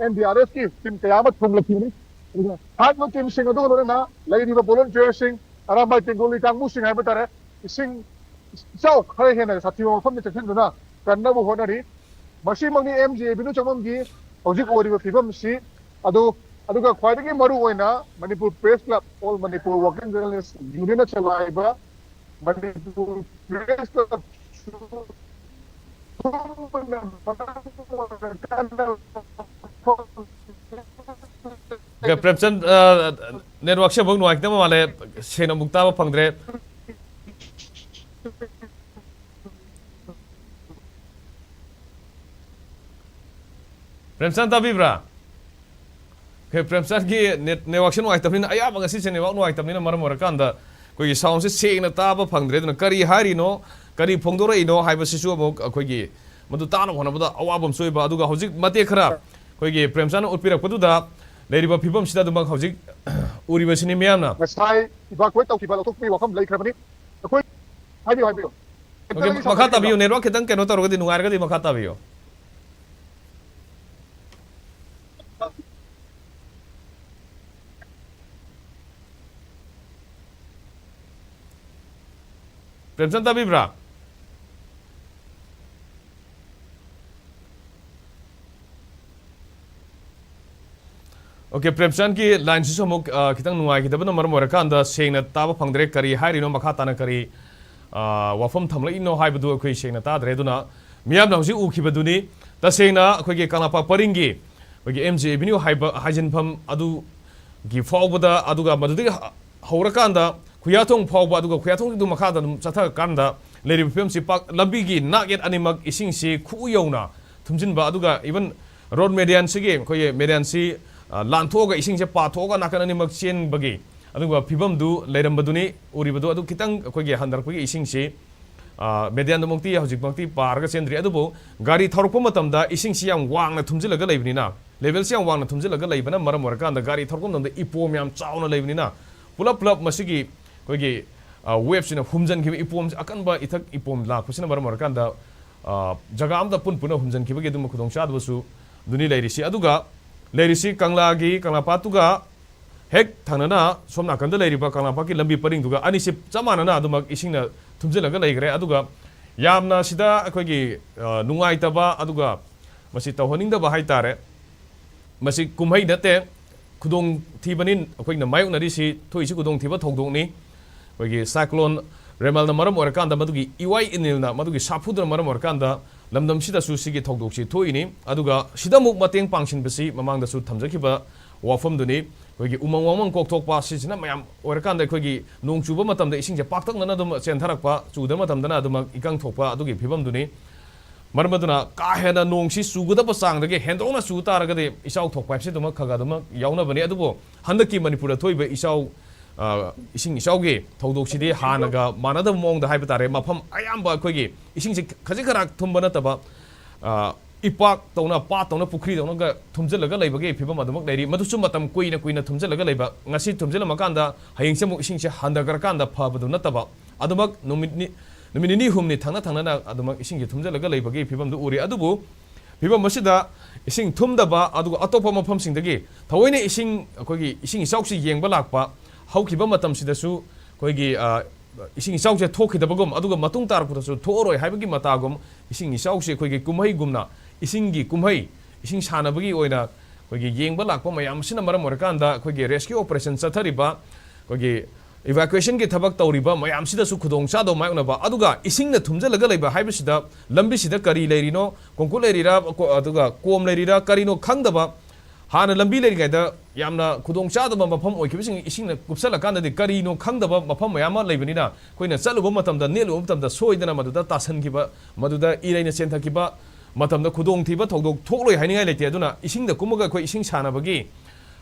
ꯑꯦꯟ ꯗꯤ ꯑꯥꯔ ꯑꯦꯐꯀꯤ ꯇꯤꯝ ꯀꯌꯥ ꯑꯃ ꯊꯣꯡꯂꯛꯈꯤꯕꯅꯤ꯫ ꯑꯗꯨꯒ ꯍꯥꯏꯔꯤꯕ ꯇꯤꯝꯁꯤꯡ ꯑꯗꯨꯒ ꯂꯣꯏꯅꯅ ꯂꯩꯔꯤꯕ ꯚꯣꯂꯨꯟꯇꯤꯌꯔꯁꯤꯡ, ꯑꯔꯥꯝꯕꯥꯏ ꯇꯦꯡꯒꯣꯂꯤ ꯀꯥꯡꯕꯨꯁꯤꯡ ꯍꯥꯏꯕ ꯇꯥꯔꯦ, ꯏꯁꯤꯡ ꯏꯆꯥꯎ ꯈꯔ ꯍꯦꯟꯅ ꯁꯥꯊꯤꯕ ꯃꯐꯝꯗ ꯆꯪꯁꯤꯟꯗꯨꯅ ꯀꯟꯅꯕ ꯍꯣꯠꯅꯔꯤ꯫ ꯃꯁꯤꯃꯛꯅꯤ ꯑꯦꯝ ꯖꯤ ꯑꯦꯚꯦꯅ꯭ꯌꯨ ꯆꯪꯐꯝꯒꯤ ꯍꯧꯖꯤꯛ ꯑꯣꯏꯔꯤꯕ ꯐꯤꯕꯝꯁꯤ꯫ ꯑꯗꯨ, ꯑꯗꯨꯒ ꯈ꯭ꯋꯥꯏꯗꯒꯤ ꯃꯔꯨ ꯑꯣꯏꯅ Manipur press club, all Manipur working journalist ꯌꯨꯅꯤꯌꯟꯅ ꯆꯂꯥꯏꯕ ꯃꯅꯤꯄꯨꯔ ꯄ꯭ꯔꯦꯁ ꯀ꯭ꯂꯕꯁꯨ ꯊꯨꯝꯕꯅ ꯃꯔꯝ ꯑꯣꯏꯔꯀꯥꯟꯗ ꯑꯣꯀꯦ, ꯄ꯭ꯔꯦꯝꯆꯟ, ꯅꯦꯠꯋꯥꯛꯁꯦ ꯑꯃꯨꯛ ꯅꯨꯡꯉꯥꯏꯇꯕ ꯃꯥꯜꯂꯦ, ꯁꯦꯡꯅ ꯑꯃꯨꯛ ꯇꯥꯕ ꯐꯪꯗ꯭ꯔꯦ꯫ ꯄ꯭ꯔꯦꯝꯆꯟ, ꯇꯥꯕꯤꯕ꯭ꯔꯥ? ꯑꯣꯀꯦ, ꯄ꯭ꯔꯦꯝꯆꯟꯒꯤ ꯅꯦꯠ, ꯅꯦꯠꯋꯥꯛꯁꯦ ꯅꯨꯡꯉꯥꯏꯇꯕꯅꯤꯅ, ꯑꯌꯥꯝꯕ ꯉꯁꯤꯁꯦ ꯅꯦꯠꯋꯥꯛ ꯅꯨꯡꯉꯥꯏꯇꯕꯅꯤꯅ ꯃꯔꯝ ꯑꯣꯏꯔꯀꯥꯟꯗ ꯑꯩꯈꯣꯏꯒꯤ ꯁꯥꯎꯟꯁꯦ ꯁꯦꯡꯅ ꯇꯥꯕ ꯐꯪꯗ꯭ꯔꯦ꯫ ꯑꯗꯨꯅ ꯀꯔꯤ ꯍꯥꯏꯔꯤꯅꯣ, ꯀꯔꯤ ꯐꯣꯡꯗꯣꯔꯛꯏꯅꯣ ꯍꯥꯏꯕꯁꯤꯁꯨ ꯑꯃꯨꯛ ꯑꯩꯈꯣꯏꯒꯤ ꯃꯗꯨ ꯇꯥꯅꯕ ꯍꯣꯠꯅꯕꯗ ꯑꯋꯥꯕ ꯑꯃꯁꯨ ꯑꯣꯏꯕ꯫ ꯑꯗꯨꯒ ꯍꯧꯖꯤꯛ ꯃꯇꯦꯛ ꯈꯔ ꯑꯩꯈꯣꯏꯒꯤ ꯄ꯭ꯔꯦꯝꯆꯟꯅ ꯎꯠꯄꯤꯔꯛꯄꯗꯨꯗ ꯂꯩꯔꯤꯕ ꯐꯤꯕꯝꯁꯤꯗ ꯑꯗꯨꯃꯛ ꯍꯧꯖꯤꯛ ꯎꯔꯤꯕꯁꯤꯅꯤ ꯃꯤꯌꯥꯝꯅ꯫ ꯉꯁꯥꯏ ꯏꯚꯥꯀꯨꯋꯦꯠ ꯇꯧꯈꯤꯕ, ꯂꯧꯊꯣꯛꯄꯒꯤ ꯋꯥꯐꯝ ꯂꯩꯈ꯭ꯔꯕꯅꯤ꯫ ꯑꯩꯈꯣꯏ, ꯍꯥꯏꯕꯤꯌꯨ, ꯍꯥꯏꯕꯤꯌꯨ꯫ ꯑꯣꯀꯦ, ꯃꯈꯥ ꯇꯥꯕꯤꯌꯨ, ꯅꯦꯠꯋꯥꯛ ꯈꯤꯇꯪ ꯀꯩꯅꯣ ꯇꯧꯔꯒꯗꯤ, ꯅꯨꯡꯉꯥꯏꯔꯒꯗꯤ ꯃꯈꯥ ꯇꯥꯕꯤꯌꯨ꯫ ꯄ꯭ꯔꯦꯝꯆꯟ, ꯇꯥꯕꯤꯕ꯭ꯔꯥ? ꯑꯣꯀꯦ, ꯄ꯭ꯔꯦꯝꯆꯟꯒꯤ ꯂꯥꯏꯟꯁꯤꯁꯨ ꯑꯃꯨꯛ, ꯑ, ꯈꯤꯇꯪ ꯅꯨꯡꯉꯥꯏꯈꯤꯗꯕꯅ ꯃꯔꯝ ꯑꯣꯏꯔꯀꯥꯟꯗ ꯁꯦꯡꯅ ꯇꯥꯕ ꯐꯪꯗ꯭ꯔꯦ꯫ ꯀꯔꯤ ꯍꯥꯏꯔꯤꯅꯣ, ꯃꯈꯥ ꯇꯥꯅ ꯀꯔꯤ, ꯑ, ꯋꯥꯐꯝ ꯊꯝꯂꯛꯏꯅꯣ ꯍꯥꯏꯕꯗꯨ ꯑꯩꯈꯣꯏ ꯁꯦꯡꯅ ꯇꯥꯗ꯭ꯔꯦ꯫ ꯑꯗꯨꯅ ꯃꯤꯌꯥꯝꯅ ꯍꯧꯖꯤꯛ ꯎꯈꯤꯕꯗꯨꯅꯤ꯫ ꯇꯁꯦꯡꯅ ꯑꯩꯈꯣꯏꯒꯤ ꯀꯪꯂꯥꯄꯥꯠ ꯄꯔꯤꯡꯒꯤ ꯑꯩꯈꯣꯏꯒꯤ ꯑꯦꯝ ꯖꯤ ꯑꯦꯚꯦꯅ꯭ꯌꯨ ꯍꯥꯏꯕ ꯍꯥꯏꯖꯤꯟꯐꯝ ꯑꯗꯨꯒꯤ ꯐꯥꯎꯕꯗ, ꯑꯗꯨꯒ ꯃꯗꯨꯗꯒꯤ ꯍ-, ꯍꯧꯔꯀꯥꯟꯗ ꯈꯨꯌꯥꯊꯣꯡ ꯐꯥꯎꯕ, ꯑꯗꯨꯒ ꯈꯨꯌꯥꯊꯣꯡꯒꯤꯗꯨ ꯃꯈꯥꯗ ꯑꯗꯨꯝ ꯆꯠꯊꯔꯀꯥꯟꯗ ꯂꯩꯔꯤꯕ ꯐꯤꯕꯝꯁꯤ ꯄꯥꯛ-, ꯂꯝꯕꯤꯒꯤ ꯅꯥꯛꯌꯦꯠ ꯑꯅꯤꯃꯛ ꯏꯁꯤꯡꯁꯤ ꯈꯨꯎ ꯌꯧꯅ ꯊꯨꯝꯖꯤꯟꯕ, ꯑꯗꯨꯒ even ꯔꯣꯗ ꯃꯦꯗꯤꯌꯟꯁꯤꯒꯤ, ꯑꯩꯈꯣꯏꯒꯤ ꯃꯦꯗꯤꯌꯟꯁꯤ, ꯑ, ꯂꯥꯟꯊꯣꯛꯑꯒ ꯏꯁꯤꯡꯁꯦ ꯄꯥꯊꯣꯛꯑꯒ ꯅꯥꯀꯟ ꯑꯅꯤꯃꯛ ꯆꯦꯟꯕꯒꯤ ꯑꯗꯨꯒ ꯐꯤꯕꯝꯗꯨ ꯂꯩꯔꯝꯕꯗꯨꯅꯤ ꯎꯔꯤꯕꯗꯨ꯫ ꯑꯗꯨ ꯈꯤꯇꯪ ꯑꯩꯈꯣꯏꯒꯤ ꯍꯟꯊꯔꯛꯄꯒꯤ ꯏꯁꯤꯡꯁꯤ, ꯑ, ꯃꯦꯗꯤꯌꯟꯗꯃꯛꯇꯤ ꯍꯧꯖꯤꯛꯃꯛꯇꯤ ꯄꯥꯔꯒ ꯆꯦꯟꯗ꯭ꯔꯤ, ꯑꯗꯨꯕꯨ ꯒꯥꯔꯤ ꯊꯧꯔꯛꯄ ꯃꯇꯝꯗ ꯏꯁꯤꯡꯁꯤ ꯌꯥꯝ ꯋꯥꯡꯅ ꯊꯨꯝꯖꯤꯜꯂꯒ ꯂꯩꯕꯅꯤꯅ, ꯂꯦꯚꯦꯜꯁꯤ ꯌꯥꯝ ꯋꯥꯡꯅ ꯊꯨꯝꯖꯤꯜꯂꯒ ꯂꯩꯕꯅ ꯃꯔꯝ ꯑꯣꯏꯔꯀꯥꯟꯗ ꯒꯥꯔꯤ ꯊꯧꯔꯛꯄ ꯃꯇꯝꯗ ꯏꯄꯣꯝ ꯌꯥꯝ ꯆꯥꯎꯅ ꯂꯩꯕꯅꯤꯅ, ꯄꯨꯂꯞ ꯄꯨꯂꯞ ꯃꯁꯤꯒꯤ ꯑꯩꯈꯣꯏꯒꯤ, ꯑ, ꯋꯦꯞꯁꯤꯅ ꯍꯨꯝꯖꯤꯟꯈꯤꯕ, ꯏꯄꯣꯝꯁꯤ, ꯑꯀꯟꯕ ꯏꯊꯛ ꯏꯄꯣꯝ ꯂꯥꯛꯄꯁꯤꯅ ꯃꯔꯝ ꯑꯣꯏꯔꯀꯥꯟꯗ, ꯑ, ꯖꯒꯥ ꯑꯃꯗ ꯄꯨꯟ ꯄꯨꯟꯅ ꯍꯨꯝꯖꯤꯟꯈꯤꯕꯒꯤ ꯑꯗꯨꯝꯕ ꯈꯨꯗꯣꯡꯆꯥꯗꯕꯁꯨ ꯑꯗꯨꯅꯤ ꯂꯩꯔꯤꯁꯤ꯫ ꯑꯗꯨꯒ ꯂꯩꯔꯤꯁꯤ ꯀꯪꯂꯥꯒꯤ, ꯀꯪꯂꯥ ꯄꯥꯠꯇꯨꯒ ꯍꯦꯛ ꯊꯪꯅꯅ ꯁꯣꯝ ꯅꯥꯀꯟꯗ ꯂꯩꯔꯤꯕ ꯀꯪꯂꯥ ꯄꯥꯠꯀꯤ ꯂꯝꯕꯤ ꯄꯔꯤꯡꯗꯨꯒ ꯑꯅꯤꯁꯤ ꯆꯞ ꯃꯥꯟꯅꯅ ꯑꯗꯨꯃꯛ ꯏꯁꯤꯡꯅ ꯊꯨꯝꯖꯤꯜꯂꯒ ꯂꯩꯈ꯭ꯔꯦ꯫ ꯑꯗꯨꯒ ꯌꯥꯝꯅ ꯁꯤꯗ ꯑꯩꯈꯣꯏꯒꯤ, ꯑ, ꯅꯨꯡꯉꯥꯏꯇꯕ, ꯑꯗꯨꯒ ꯃꯁꯤ ꯇꯧꯍꯟꯅꯤꯡꯗꯕ ꯍꯥꯏꯇꯥꯔꯦ꯫ ꯃꯁꯤ ꯀꯨꯝꯍꯩ ꯅꯠꯇꯦ, ꯈꯨꯗꯣꯡꯊꯤꯕꯅꯤ꯫ ꯑꯩꯈꯣꯏꯅ ꯃꯥꯌꯣꯛꯅꯔꯤꯁꯤ, ꯊꯣꯛꯏꯁꯤ ꯈꯨꯗꯣꯡꯊꯤꯕ ꯊꯧꯗꯣꯛꯅꯤ꯫ ꯑꯩꯈꯣꯏꯒꯤ ꯁꯥꯏꯀ꯭ꯂꯣꯟ ꯔꯦꯃꯥꯜꯅ ꯃꯔꯝ ꯑꯣꯏꯔꯀꯥꯟꯗ, ꯃꯗꯨꯒꯤ ꯏꯋꯥꯏ ꯏꯅꯤꯜꯅ, ꯃꯗꯨꯒꯤ ꯁꯥꯐꯨꯗꯨꯅ ꯃꯔꯝ ꯑꯣꯏꯔꯀꯥꯟꯗ ꯂꯝꯗꯝꯁꯤꯗꯁꯨ ꯁꯤꯒꯤ ꯊꯧꯗꯣꯛꯁꯤ ꯊꯣꯛꯏꯅꯤ꯫ ꯑꯗꯨꯒ ꯁꯤꯗ ꯑꯃꯨꯛ ꯃꯇꯦꯡ ꯄꯥꯡꯁꯤꯟꯕꯁꯤ ꯃꯃꯥꯡꯗꯁꯨ ꯊꯝꯖꯈꯤꯕ ꯋꯥꯐꯝꯗꯨꯅꯤ꯫ ꯑꯩꯈꯣꯏꯒꯤ ꯎꯃꯪ ꯋꯥꯃꯪ ꯀꯣꯛꯊꯣꯛꯄ, ꯁꯤꯁꯤꯅ ꯃꯌꯥꯝ ꯑꯣꯏꯔꯀꯥꯟꯗ ꯑꯩꯈꯣꯏꯒꯤ ꯅꯣꯡ ꯆꯨꯕ ꯃꯇꯝꯗ ꯏꯁꯤꯡꯁꯦ ꯄꯥꯛꯇꯛꯅꯅ ꯑꯗꯨꯝ ꯆꯦꯟꯊꯔꯛꯄ, ꯆꯨꯗꯕ ꯃꯇꯝꯗꯅ ꯑꯗꯨꯃꯛ ꯏꯀꯪ ꯊꯣꯛꯄ, ꯑꯗꯨꯒꯤ ꯐꯤꯕꯝꯗꯨꯅꯤ꯫ ꯃꯔꯝ ꯑꯗꯨꯅ ꯀꯥ ꯍꯦꯟꯅ ꯅꯣꯡꯁꯤ ꯆꯨꯒꯗꯕ ꯆꯥꯡꯗꯒꯤ ꯍꯦꯟꯗꯣꯛꯅ ꯆꯨ ꯇꯥꯔꯒꯗꯤ ꯏꯆꯥꯎ ꯊꯣꯛꯄ ꯍꯥꯏꯕꯁꯤ ꯑꯗꯨꯃꯛ ꯈꯔ ꯈꯔ ꯑꯗꯨꯃꯛ ꯌꯥꯎꯅꯕꯅꯤ꯫ ꯑꯗꯨꯕꯨ ꯍꯟꯗꯛꯀꯤ ꯃꯅꯤꯄꯨꯔꯗ ꯊꯣꯛꯏꯕ ꯏꯆꯥꯎ, ꯑ, ꯏꯁꯤꯡ ꯏꯆꯥꯎꯒꯤ ꯊꯧꯗꯣꯛꯁꯤꯗꯤ ꯍꯥꯟꯅꯒ ꯃꯥꯟꯅꯗꯕ ꯃꯑꯣꯡꯗ ꯍꯥꯏꯕ ꯇꯥꯔꯦ, ꯃꯐꯝ ꯑꯌꯥꯝꯕ ꯑꯩꯈꯣꯏꯒꯤ ꯏꯁꯤꯡꯁꯤ ꯈꯖꯤꯛ ꯈꯔ ꯊꯨꯝꯕ ꯅꯠꯇꯕ, ꯑ, ꯏꯄꯥꯛ ꯇꯧꯅ, ꯄꯥꯠ ꯇꯧꯅ, ꯄꯨꯈ꯭ꯔꯤ ꯇꯧꯅꯒ ꯊꯨꯝꯖꯤꯜꯂꯒ ꯂꯩꯕꯒꯤ ꯐꯤꯕꯝ ꯑꯗꯨꯃꯛ ꯂꯩꯔꯤ꯫ ꯃꯗꯨꯁꯨ ꯃꯇꯝ ꯀꯨꯏꯅ ꯀꯨꯏꯅ ꯊꯨꯝꯖꯤꯜꯂꯒ ꯂꯩꯕ, ꯉꯁꯤ ꯊꯨꯝꯖꯤꯜꯂꯝꯃꯀꯥꯟꯗ ꯍꯌꯦꯡꯁꯦ ꯑꯃꯨꯛ ꯏꯁꯤꯡꯁꯦ ꯍꯟꯊꯈ꯭ꯔꯀꯥꯟꯗ ꯐꯕꯗꯨ ꯅꯠꯇꯕ, ꯑꯗꯨꯃꯛ ꯅꯨꯃꯤꯠ ꯅꯤ-, ꯅꯨꯃꯤꯠ ꯅꯤꯅꯤ ꯍꯨꯝꯅꯤ ꯊꯪꯅ ꯊꯪꯅꯅ ꯑꯗꯨꯃꯛ ꯏꯁꯤꯡꯁꯦ ꯊꯨꯝꯖꯤꯜꯂꯒ ꯂꯩꯕꯒꯤ ꯐꯤꯕꯝꯗꯨ ꯎꯔꯤ꯫ ꯑꯗꯨꯕꯨ ꯐꯤꯕꯝ ꯑꯁꯤꯗ ꯏꯁꯤꯡ ꯊꯨꯝꯗꯕ, ꯑꯗꯨꯒ ꯑꯇꯣꯞꯄ ꯃꯐꯝꯁꯤꯡꯗꯒꯤ ꯊꯑꯣꯏꯅ ꯏꯁꯤꯡ, ꯑꯩꯈꯣꯏꯒꯤ ꯏꯁꯤꯡ ꯏꯆꯥꯎꯁꯤ ꯌꯦꯡꯕ ꯂꯥꯛꯄ, ꯍꯧꯈꯤꯕ ꯃꯇꯝꯁꯤꯗꯁꯨ ꯑꯩꯈꯣꯏꯒꯤ, ꯑ, ꯏꯁꯤꯡ ꯏꯆꯥꯎꯁꯦ ꯊꯣꯛꯈꯤꯗꯕꯒꯨꯝ, ꯑꯗꯨꯒ ꯃꯇꯨꯡ ꯇꯥꯔꯛꯄꯗꯁꯨ ꯊꯣꯛꯑꯔꯣꯏ ꯍꯥꯏꯕꯒꯤ ꯃꯇꯥꯒꯨꯝ, ꯏꯁꯤꯡ ꯏꯆꯥꯎꯁꯤ ꯑꯩꯈꯣꯏꯒꯤ ꯀꯨꯝꯍꯩꯒꯨꯝꯅ, ꯏꯁꯤꯡꯒꯤ ꯀꯨꯝꯍꯩ, ꯏꯁꯤꯡ ꯁꯥꯟꯅꯕꯒꯤ ꯑꯣꯏꯅ ꯑꯩꯈꯣꯏꯒꯤ ꯌꯦꯡꯕ ꯂꯥꯛꯄ ꯃꯌꯥꯝ ꯑꯁꯤꯅ ꯃꯔꯝ ꯑꯣꯏꯔꯀꯥꯟꯗ ꯑꯩꯈꯣꯏꯒꯤ rescue operation ꯆꯠꯊꯔꯤꯕ, ꯑꯩꯈꯣꯏꯒꯤ evacuationꯒꯤ ꯊꯕꯛ ꯇꯧꯔꯤꯕ ꯃꯌꯥꯝꯁꯤꯗꯁꯨ ꯈꯨꯗꯣꯡ ꯆꯥꯗꯕ ꯃꯥꯌꯣꯛꯅꯕ, ꯑꯗꯨꯒ ꯏꯁꯤꯡꯅ ꯊꯨꯝꯖꯤꯜꯂꯒ ꯂꯩꯕ ꯍꯥꯏꯕꯁꯤꯗ ꯂꯝꯕꯤꯁꯤꯗ ꯀꯔꯤ ꯂꯩꯔꯤꯅꯣ, ꯀꯣꯡꯀꯨꯠ ꯂꯩꯔꯤꯔꯥ, ꯀꯣ-, ꯑꯗꯨꯒ ꯀꯣꯝ ꯂꯩꯔꯤꯔꯥ, ꯀꯔꯤꯅꯣ ꯈꯪꯗꯕ, ꯍꯥꯟꯅ ꯂꯝꯕꯤ ꯂꯩꯔꯤꯉꯩꯗ ꯌꯥꯝꯅ ꯈꯨꯗꯣꯡ ꯆꯥꯗꯕ ꯃꯐꯝ ꯑꯣꯏꯈꯤꯕꯁꯤꯡ ꯏꯁꯤꯡꯅ ꯀꯨꯞꯁꯜꯂꯀꯥꯟꯗꯗꯤ ꯀꯔꯤꯅꯣ ꯈꯪꯗꯕ ꯃꯐꯝ ꯃꯌꯥꯝ ꯑꯃ ꯂꯩꯕꯅꯤꯅ, ꯑꯩꯈꯣꯏꯅ ꯆꯠꯂꯨꯕ ꯃꯇꯝꯗ, ꯅꯦꯠꯂꯨꯕ ꯃꯇꯝꯗ ꯁꯣꯏꯗꯅ ꯃꯗꯨꯗ ꯇꯥꯁꯟꯈꯤꯕ, ꯃꯗꯨꯗ ꯏꯔꯩꯅ ꯆꯦꯟꯊꯈꯤꯕ ꯃꯇꯝꯗ ꯈꯨꯗꯣꯡꯊꯤꯕ ꯊꯧꯗꯣꯛ ꯊꯣꯛꯂꯣꯏ ꯍꯥꯏꯅꯤꯡꯉꯥꯏ ꯂꯩꯇꯦ꯫ ꯑꯗꯨꯅ ꯏꯁꯤꯡꯗ ꯀꯨꯝꯃꯒ ꯑꯩꯈꯣꯏ ꯏꯁꯤꯡ ꯁꯥꯟꯅꯕꯒꯤ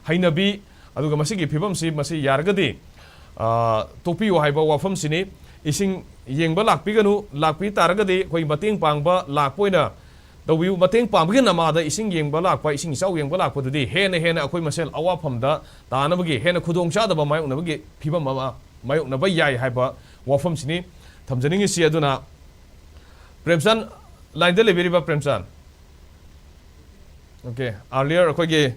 ꯍꯩꯅꯕꯤ, ꯑꯗꯨꯒ ꯃꯁꯤꯒꯤ ꯐꯤꯕꯝꯁꯤ, ꯃꯁꯤ ꯌꯥꯔꯒꯗꯤ, ꯑ, ꯇꯣꯛꯄꯤꯌꯨ ꯍꯥꯏꯕ ꯋꯥꯐꯝꯁꯤꯅꯤ꯫ ꯏꯁꯤꯡ ꯌꯦꯡꯕ ꯂꯥꯛꯄꯤꯒꯅꯨ, ꯂꯥꯛꯄꯤ ꯇꯥꯔꯒꯗꯤ ꯑꯩꯈꯣꯏ ꯃꯇꯦꯡ ꯄꯥꯡꯕ ꯂꯥꯛꯄ ꯑꯣꯏꯅ ꯇꯧꯕꯤꯌꯨ꯫ ꯃꯇꯦꯡ ꯄꯥꯡꯕꯒꯤ ꯅꯃꯥꯗ ꯏꯁꯤꯡ ꯌꯦꯡꯕ ꯂꯥꯛꯄ, ꯏꯁꯤꯡ ꯏꯆꯥꯎ ꯌꯦꯡꯕ ꯂꯥꯛꯄꯗꯨꯗꯤ ꯍꯦꯟꯅ ꯍꯦꯟꯅ ꯑꯩꯈꯣꯏ ꯃꯁꯦꯜ ꯑꯋꯥꯐꯝꯗ ꯇꯥꯅꯕꯒꯤ, ꯍꯦꯟꯅ ꯈꯨꯗꯣꯡꯆꯥꯗꯕ ꯃꯥꯌꯣꯛꯅꯕꯒꯤ ꯐꯤꯕꯝ ꯑꯃ ꯃꯥꯌꯣꯛꯅꯕ ꯌꯥꯏ ꯍꯥꯏꯕ ꯋꯥꯐꯝꯁꯤꯅꯤ ꯊꯝꯖꯅꯤꯡꯉꯤꯁꯤ꯫ ꯑꯗꯨꯅ ꯄ꯭ꯔꯦꯝꯆꯥꯟ, ꯂꯥꯏꯟꯗ ꯂꯩꯕꯤꯔꯤꯕ ꯄ꯭ꯔꯦꯝꯆꯥꯟ? ꯑꯣꯀꯦ, earlier ꯑꯩꯈꯣꯏꯒꯤ,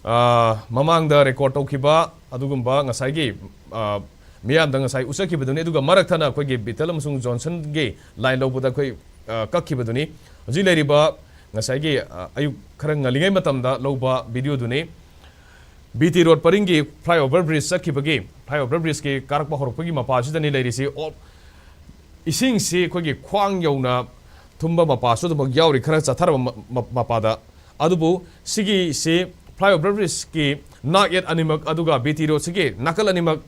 ꯑ, ꯃꯃꯥꯡꯗ ꯔꯦꯀꯣꯔꯗ ꯇꯧꯈꯤꯕ ꯑꯗꯨꯒꯨꯝꯕ ꯉꯁꯥꯏꯒꯤ, ꯑ, ꯃꯤꯌꯥꯝꯗ ꯉꯁꯥꯏ ꯎꯠꯆꯈꯤꯕꯗꯨꯅꯤ꯫ ꯑꯗꯨꯒ ꯃꯔꯛ ꯊꯠꯅ ꯑꯩꯈꯣꯏꯒꯤ ꯕꯤꯇꯜ ꯑꯃꯁꯨꯡ ꯖꯣꯟꯁꯟꯒꯤ ꯂꯥꯏꯟ ꯂꯧꯕꯗ ꯑꯩꯈꯣꯏ, ꯑ, ꯀꯛꯈꯤꯕꯗꯨꯅꯤ꯫ ꯍꯧꯖꯤꯛ ꯂꯩꯔꯤꯕ ꯉꯁꯥꯏꯒꯤ, ꯑ, ꯑꯌꯨꯛ ꯈꯔ ꯉꯜꯂꯤꯉꯩ ꯃꯇꯝꯗ ꯂꯧꯕ ꯚꯤꯗꯤꯑꯣꯗꯨꯅꯤ꯫ ꯕꯤ ꯇꯤ ꯔꯣꯗ ꯄꯔꯤꯡꯒꯤ flyover bridge ꯆꯠꯈꯤꯕꯒꯤ, flyover bridgeꯀꯤ ꯀꯥꯔꯛꯄ ꯍꯧꯔꯛꯄꯒꯤ ꯃꯄꯥꯁꯤꯗꯅꯤ ꯂꯩꯔꯤꯁꯤ꯫ ꯑꯣ, ꯏꯁꯤꯡꯁꯤ ꯑꯩꯈꯣꯏꯒꯤ ꯈ꯭ꯋꯥꯡ ꯌꯧꯅ ꯊꯨꯝꯕ ꯃꯄꯥꯁꯨ ꯑꯗꯨꯃꯛ ꯌꯥꯎꯔꯤ, ꯈꯔ ꯆꯠꯊꯔꯕ ꯃ-, ꯃ-, ꯃꯄꯥꯗ꯫ ꯑꯗꯨꯕꯨ ꯁꯤꯒꯤꯁꯤ flyover bridgeꯀꯤ ꯅꯥꯛ ꯌꯦꯠ ꯑꯅꯤꯃꯛ, ꯑꯗꯨꯒ ꯕꯤ ꯇꯤ ꯔꯣꯗꯁꯤꯒꯤ ꯅꯥꯀꯜ ꯑꯅꯤꯃꯛ,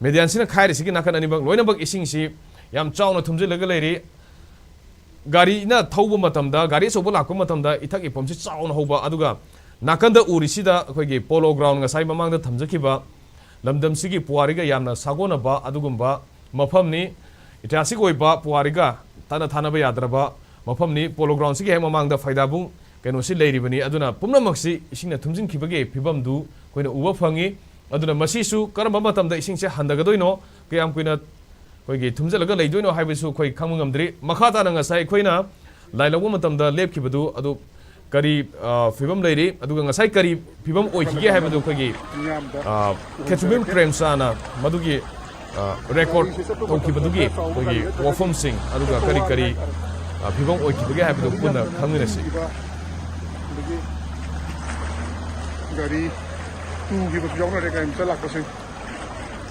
medianꯁꯤꯅ ꯈꯥꯏꯔꯤꯁꯤꯒꯤ ꯅꯥꯀꯜ ꯑꯅꯤꯃꯛ ꯂꯣꯏꯅꯃꯛ ꯏꯁꯤꯡꯁꯤ ꯌꯥꯝ ꯆꯥꯎꯅ ꯊꯨꯝꯖꯤꯜꯂꯒ ꯂꯩꯔꯤ꯫ ꯒꯥꯔꯤꯅ ꯊꯧꯕ ꯃꯇꯝꯗ, ꯒꯥꯔꯤ ꯑꯆꯧꯕ ꯂꯥꯛꯄ ꯃꯇꯝꯗ ꯏꯊꯛ ꯏꯐꯝꯁꯤ ꯆꯥꯎꯅ ꯍꯧꯕ, ꯑꯗꯨꯒ ꯅꯥꯀꯟꯗ ꯎꯔꯤꯁꯤꯗ ꯑꯩꯈꯣꯏꯒꯤ Polo Ground, ꯉꯁꯥꯏ ꯃꯃꯥꯡꯗ ꯊꯝꯖꯈꯤꯕ, ꯂꯝꯗꯝꯁꯤꯒꯤ ꯄꯨꯋꯥꯔꯤꯒ ꯌꯥꯝꯅ ꯁꯥꯒꯣꯟꯅꯕ ꯑꯗꯨꯒꯨꯝꯕ ꯃꯐꯝꯅꯤ꯫ ꯏꯇꯤꯍꯥꯁꯤꯛ ꯑꯣꯏꯕ, ꯄꯨꯋꯥꯔꯤꯒ ꯇꯠꯅ ꯊꯥꯅꯕ ꯌꯥꯗ꯭ꯔꯕ ꯃꯐꯝꯅꯤ꯫ Polo Groundꯁꯤꯒꯤ ꯍꯦꯛ ꯃꯃꯥꯡꯗ ꯐꯩꯗꯥꯕꯨꯡ ꯀꯩꯅꯣꯁꯤ ꯂꯩꯔꯤꯕꯅꯤ꯫ ꯑꯗꯨꯅ ꯄꯨꯝꯅꯃꯛꯁꯤ ꯏꯁꯤꯡꯅ ꯊꯨꯝꯖꯤꯟꯈꯤꯕꯒꯤ ꯐꯤꯕꯝꯗꯨ ꯑꯩꯈꯣꯏꯅ ꯎꯕ ꯐꯪꯉꯤ꯫ ꯑꯗꯨꯅ ꯃꯁꯤꯁꯨ ꯀꯔꯝꯕ ꯃꯇꯝꯗ ꯏꯁꯤꯡꯁꯦ ꯍꯟꯊꯒꯗꯣꯏꯅꯣ, ꯀꯌꯥꯝ ꯀꯨꯏꯅ ꯑꯩꯈꯣꯏꯒꯤ ꯊꯨꯝꯖꯤꯜꯂꯒ ꯂꯩꯗꯣꯏꯅꯣ ꯍꯥꯏꯕꯁꯨ ꯑꯩꯈꯣꯏ ꯈꯪꯕ ꯉꯝꯗ꯭ꯔꯤ꯫ ꯃꯈꯥ ꯇꯥꯅ ꯉꯁꯥꯏ ꯑꯩꯈꯣꯏꯅ ꯂꯥꯏ ꯂꯧꯕ ꯃꯇꯝꯗ ꯂꯦꯞꯈꯤꯕꯗꯨ ꯑꯗꯨ ꯀꯔꯤ, ꯑ, ꯐꯤꯕꯝ ꯂꯩꯔꯤ, ꯑꯗꯨꯒ ꯉꯁꯥꯏ ꯀꯔꯤ ꯐꯤꯕꯝ ꯑꯣꯏꯈꯤꯒꯦ ꯍꯥꯏꯕꯗꯨ ꯑꯩꯈꯣꯏꯒꯤ, ꯑ, ꯈꯦꯇ꯭ꯔꯨꯕꯤꯝ ꯄ꯭ꯔꯦꯝꯆꯥꯅ ꯃꯗꯨꯒꯤ, ꯑ, ꯔꯦꯀꯣꯔꯗ ꯇꯧꯈꯤꯕꯗꯨꯒꯤ ꯑꯩꯈꯣꯏꯒꯤ ꯋꯥꯐꯝꯁꯤꯡ, ꯑꯗꯨꯒ ꯀꯔꯤ ꯀꯔꯤ, ꯑ, ꯐꯤꯕꯝ ꯑꯣꯏꯈꯤꯕꯒꯦ ꯍꯥꯏꯕꯗꯨ ꯄꯨꯟꯅ ꯈꯪꯃꯤꯟꯅꯁꯤ꯫ ꯑꯗꯒꯤ ꯒꯥꯔꯤ ꯇꯨꯈꯤꯕꯁꯨ ꯌꯥꯎꯅꯔꯦ, ꯒꯥꯔꯤ ꯃꯆꯥ ꯂꯥꯛꯄꯁꯤꯡ꯫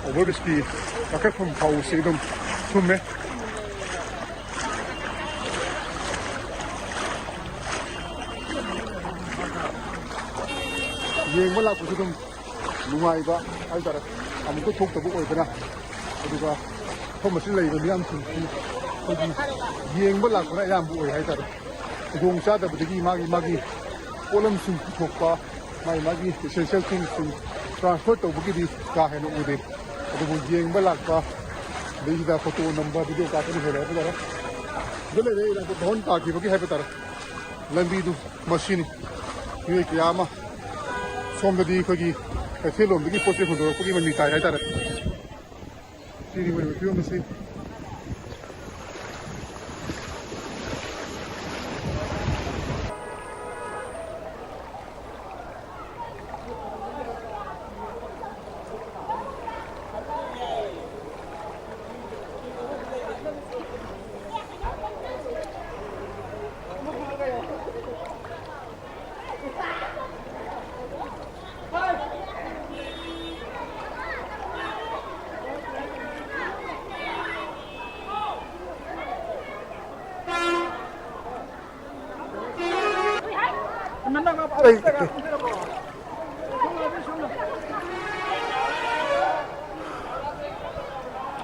Over bridgeꯀꯤ ꯀꯥꯈꯠꯐꯝ ꯐꯥꯎꯕꯁꯤ ꯑꯗꯨꯝ ꯊꯨꯝꯃꯦ꯫ ꯌꯦꯡꯕ ꯂꯥꯛꯄꯁꯨ ꯑꯗꯨꯝ ꯅꯨꯡꯉꯥꯏꯕ ꯍꯥꯏꯇꯥꯔꯦ꯫ ꯑꯃꯨꯛꯇ ꯊꯣꯛꯇꯕ ꯑꯣꯏꯕꯅ, ꯑꯗꯨꯒ ꯃꯐꯝ ꯑꯁꯤꯗ ꯂꯩꯔꯤꯕ ꯃꯤꯌꯥꯝꯁꯤꯡꯁꯤ ꯑꯩꯈꯣꯏꯒꯤ ꯌꯦꯡꯕ ꯂꯥꯛꯄꯅ ꯑꯌꯥꯝꯕ ꯑꯣꯏ ꯍꯥꯏꯇꯥꯔꯦ꯫ ꯈꯨꯗꯣꯡ ꯆꯥꯗꯕꯗꯒꯤ ꯃꯥꯒꯤ ꯃꯥꯒꯤ ꯄꯣꯠꯂꯝꯁꯤꯡ ꯄꯨꯊꯣꯛꯄ, ꯃꯥꯒꯤ ꯃꯥꯒꯤ essentialꯁꯤꯡꯁꯤꯡ transport ꯇꯧꯕꯒꯤꯗꯤ ꯀꯥ ꯍꯦꯟꯅ ꯎꯗꯦ꯫ ꯑꯗꯨꯕꯨ ꯌꯦꯡꯕ ꯂꯥꯛꯄ, ꯑꯗꯩꯁꯤꯗ photo ꯅꯝꯕ, video ꯀꯥꯞꯄꯅ ꯍꯦꯜꯂꯦ ꯍꯥꯏꯕ ꯇꯥꯔꯦ꯫ ꯁꯤꯗ ꯂꯩꯔꯦ ꯏꯔꯥꯡ ꯊꯥꯍꯣꯟ ꯇꯥꯈꯤꯕꯒꯤ ꯍꯥꯏꯕ ꯇꯥꯔꯦ꯫ ꯂꯝꯕꯤꯗꯨ ꯃꯁꯤꯅꯤ꯫ ꯃꯤꯑꯣꯏ ꯀꯌꯥ ꯑꯃ ꯁꯣꯝꯗꯗꯤ ꯑꯩꯈꯣꯏꯒꯤ ꯀꯩꯊꯦꯜꯂꯣꯝꯗꯒꯤ ꯄꯣꯠ ꯆꯩ ꯍꯣꯟꯗꯣꯔꯛꯄꯒꯤ ꯃꯃꯤ ꯇꯥꯏ ꯍꯥꯏꯇꯥꯔꯦ꯫ ꯁꯤꯅꯤ ꯑꯣꯏꯔꯤꯕ ꯐꯤꯕꯝ ꯑꯁꯤ꯫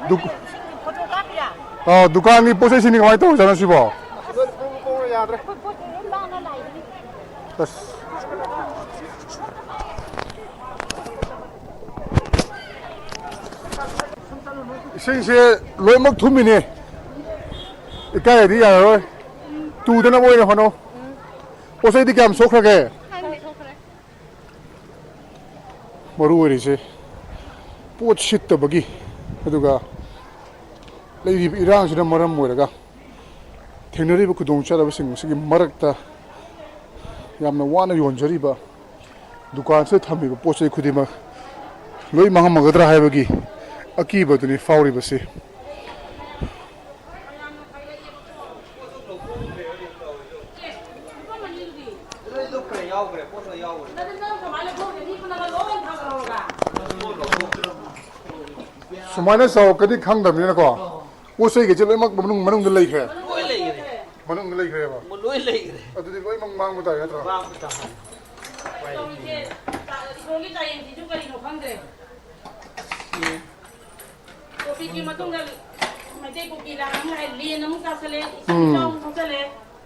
ꯗꯨꯛ-, ꯑꯥ, ꯗꯨꯀꯥꯟꯒꯤ ꯄꯣꯠ ꯆꯩꯁꯤꯡꯗꯤ ꯀꯃꯥꯏꯅ ꯇꯧꯔꯤꯖꯥꯠꯅꯣ ꯁꯤꯕꯣ? ꯑꯁ꯫ ꯏꯁꯤꯡꯁꯦ ꯂꯣꯏꯅꯃꯛ ꯊꯨꯝꯃꯤꯅꯦ꯫ ꯏꯀꯥꯏꯔꯗꯤ ꯌꯥꯔꯔꯣꯏ꯫ ꯇꯨꯗꯅꯕ ꯑꯣꯏꯅ ꯍꯣꯠꯅꯧ꯫ ꯄꯣꯠ ꯆꯩꯗꯤ ꯀꯌꯥꯝ ꯁꯣꯛꯈ꯭ꯔꯒꯦ? ꯃꯔꯨ ꯑꯣꯏꯔꯤꯁꯦ ꯄꯣꯠ ꯁꯤꯠꯇꯕꯒꯤ, ꯑꯗꯨꯒ ꯂꯩꯔꯤꯕ ꯏꯔꯥꯡꯁꯤꯅ ꯃꯔꯝ ꯑꯣꯏꯔꯒ ꯊꯦꯡꯅꯔꯤꯕ ꯈꯨꯗꯣꯡꯆꯥꯗꯕꯁꯤꯡ ꯑꯁꯤꯒꯤ ꯃꯔꯛꯇ ꯌꯥꯝꯅ ꯋꯥꯅ ꯌꯣꯟꯖꯔꯤꯕ ꯗꯨꯀꯥꯟꯁꯤꯗ ꯊꯝꯃꯤꯕ ꯄꯣꯠ ꯆꯩ ꯈꯨꯗꯤꯡꯃꯛ ꯂꯣꯏ ꯃꯥꯡꯉꯝꯃꯒꯗ꯭ꯔꯥ ꯍꯥꯏꯕꯒꯤ ꯑꯀꯤꯕꯗꯨꯅꯤ ꯐꯥꯎꯔꯤꯕꯁꯤ꯫ ꯁꯨꯃꯥꯏꯅ ꯆꯥꯎꯔꯛꯀꯅꯤ ꯈꯪꯗꯕꯅꯤꯅꯀꯣ, ꯄꯣꯠ ꯆꯩꯒꯩꯁꯦ ꯂꯣꯏꯅꯃꯛ ꯃꯅꯨꯡ, ꯃꯅꯨꯡꯗ ꯂꯩꯈ꯭ꯔꯦ꯫ ꯂꯣꯏ ꯂꯩꯈ꯭ꯔꯦ꯫ ꯃꯅꯨꯡꯗ ꯂꯩꯈ꯭ꯔꯦꯕ꯫ ꯃ-, ꯂꯣꯏ ꯂꯩꯈ꯭ꯔꯦ꯫ ꯑꯗꯨꯗꯤ ꯂꯣꯏꯅꯃꯛ ꯃꯥꯡꯕ ꯇꯥꯔꯦ ꯅꯠꯇ꯭ꯔꯣ? ꯃꯥꯡꯕ ꯇꯥꯔꯦ꯫ ꯎꯄꯥꯏ ꯂꯩꯇꯦ꯫ ꯁꯣꯝꯒꯤ ꯆꯥꯌꯦꯡꯁꯤꯁꯨ ꯀꯔꯤꯅꯣ ꯈꯪꯗ꯭ꯔꯦ꯫ ꯀꯣꯚꯤꯗꯀꯤ ꯃꯇꯨꯡꯗ ꯃꯩꯇꯩ ꯀꯨꯀꯤ ꯂꯥꯟ ꯑꯃꯨꯛ ꯂꯥꯛꯑꯦ, ꯂꯦꯟ ꯑꯃꯨꯛ ꯇꯥꯁꯜꯂꯦ, ꯏꯁꯤꯡ ꯎꯝ꯫ ꯏꯆꯥꯎ ꯑꯃꯨꯛ ꯊꯣꯛꯆꯜꯂꯦ꯫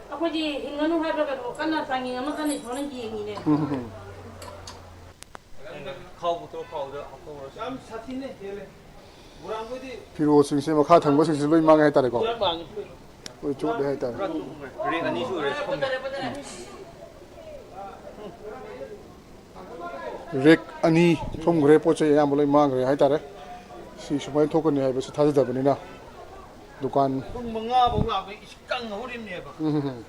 ꯑꯩꯈꯣꯏꯗꯤ ꯍꯤꯡꯒꯅꯨ ꯍꯥꯏꯕ꯭ꯔꯥ ꯀꯩꯅꯣ ꯀꯟꯅ ꯆꯥꯡꯌꯦꯡ ꯑꯃ ꯀꯟꯅ ꯏꯁꯣꯔꯅ ꯌꯦꯡꯉꯤꯅꯦ꯫ ꯎꯝ꯫ ꯈꯥꯎ ꯄꯨꯊꯣꯛ, ꯈꯥꯎꯗ ꯍꯥꯞꯍꯧꯔꯁꯤ꯫ ꯌꯥꯝ ꯁꯥꯊꯤꯅ ꯍꯦꯜꯂꯦ꯫ ꯕꯣꯔꯥꯡꯈꯣꯏꯗꯤ ꯐꯤꯔꯣꯜꯁꯤꯡꯁꯦ ꯃꯈꯥ ꯊꯪꯕꯁꯤꯡꯁꯦ ꯂꯣꯏ ꯃꯥꯡꯉꯦ ꯍꯥꯏꯇꯥꯔꯦꯀꯣ꯫ ꯂꯣꯏ ꯃꯥꯡꯉꯦ꯫ ꯂꯣꯏ ꯆꯣꯠꯂꯦ ꯍꯥꯏꯇꯥꯔꯦ꯫ ꯄꯨꯔꯥ ꯇꯨꯝꯈ꯭ꯔꯦ꯫ ꯔꯦꯛ ꯑꯅꯤ ꯁꯨꯔꯦ ꯊꯝꯃꯦ꯫ ꯔꯦꯛ ꯑꯅꯤ ꯊꯨꯝꯈ꯭ꯔꯦ, ꯄꯣꯠ ꯆꯩ ꯑꯌꯥꯝꯕ ꯂꯣꯏ ꯃꯥꯡꯈ꯭ꯔꯦ ꯍꯥꯏꯇꯥꯔꯦ꯫ ꯁꯤ ꯁꯨꯃꯥꯏꯅ ꯊꯣꯛꯀꯅꯤ ꯍꯥꯏꯕꯁꯤ ꯊꯥꯖꯗꯕꯅꯤꯅ ꯗꯨꯀꯥꯟ ꯄꯨꯡ ꯃꯉꯥ ꯐꯥꯎ ꯂꯥꯛꯄ ꯏꯁꯤꯡ ꯀꯪꯍꯧꯔꯤꯕꯅꯦꯕ꯫ ꯎꯝ꯫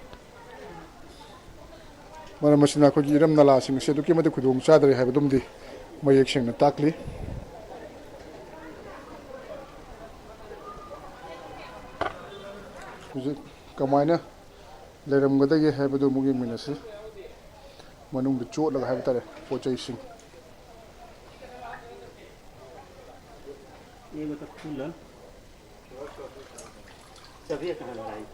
ꯃꯔꯝ ꯑꯁꯤꯅ ꯑꯩꯈꯣꯏꯒꯤ ꯏꯔꯝ ꯅꯂꯥꯁꯤꯡ ꯑꯁꯤ ꯑꯗꯨꯛꯀꯤ ꯃꯇꯤꯛ ꯈꯨꯗꯣꯡ ꯆꯥꯗ꯭ꯔꯦ ꯍꯥꯏꯕꯗꯨꯝꯗꯤ ꯃꯌꯦꯛ ꯁꯦꯡꯅ ꯇꯥꯛꯂꯤ꯫ ꯍꯧꯖꯤꯛ ꯀꯃꯥꯏꯅ ꯂꯩꯔꯝꯒꯗꯒꯦ ꯍꯥꯏꯕꯗꯨ ꯑꯃꯨꯛ ꯌꯦꯡꯃꯤꯟꯅꯁꯤ꯫ ꯃꯅꯨꯡꯗ ꯆꯣꯠꯂꯒ ꯍꯥꯏꯕ ꯇꯥꯔꯦ ꯄꯣꯠ ꯆꯩꯁꯤꯡ꯫ ये मतलब खुला। चाबी कहाँ लगाई?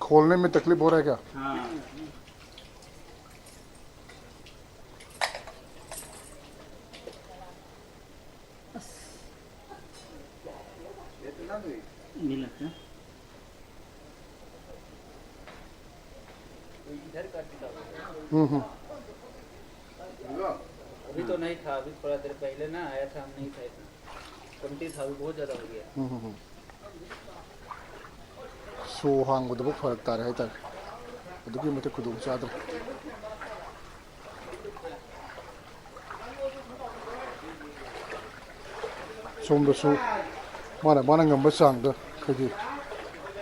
खोलने में तकलीफ हो रहा है क्या? हाँ। नहीं लगता। इधर कर दिया। हम्म, हम्म। अभी तो नहीं था, अभी थोड़ा देर पहले ना आया था, हम नहीं था इतना। कमती था, अभी बहुत ज़्यादा हो गया। हम्म, हम्म, हम्म। ꯁꯣ ꯍꯥꯡꯕꯗꯨꯕꯨ ꯐꯔꯛ ꯇꯥꯔꯦ ꯍꯥꯏꯇꯥꯔꯦ꯫ ꯑꯗꯨꯛꯀꯤ ꯃꯇꯤꯛ ꯈꯨꯗꯣꯡ ꯆꯥꯗ꯭ꯔꯦ꯫ ꯁꯣꯝꯗꯁꯨ ꯃꯥꯅ ꯃꯥꯅ ꯉꯝꯕ ꯆꯥꯡꯗ ꯑꯩꯈꯣꯏꯒꯤ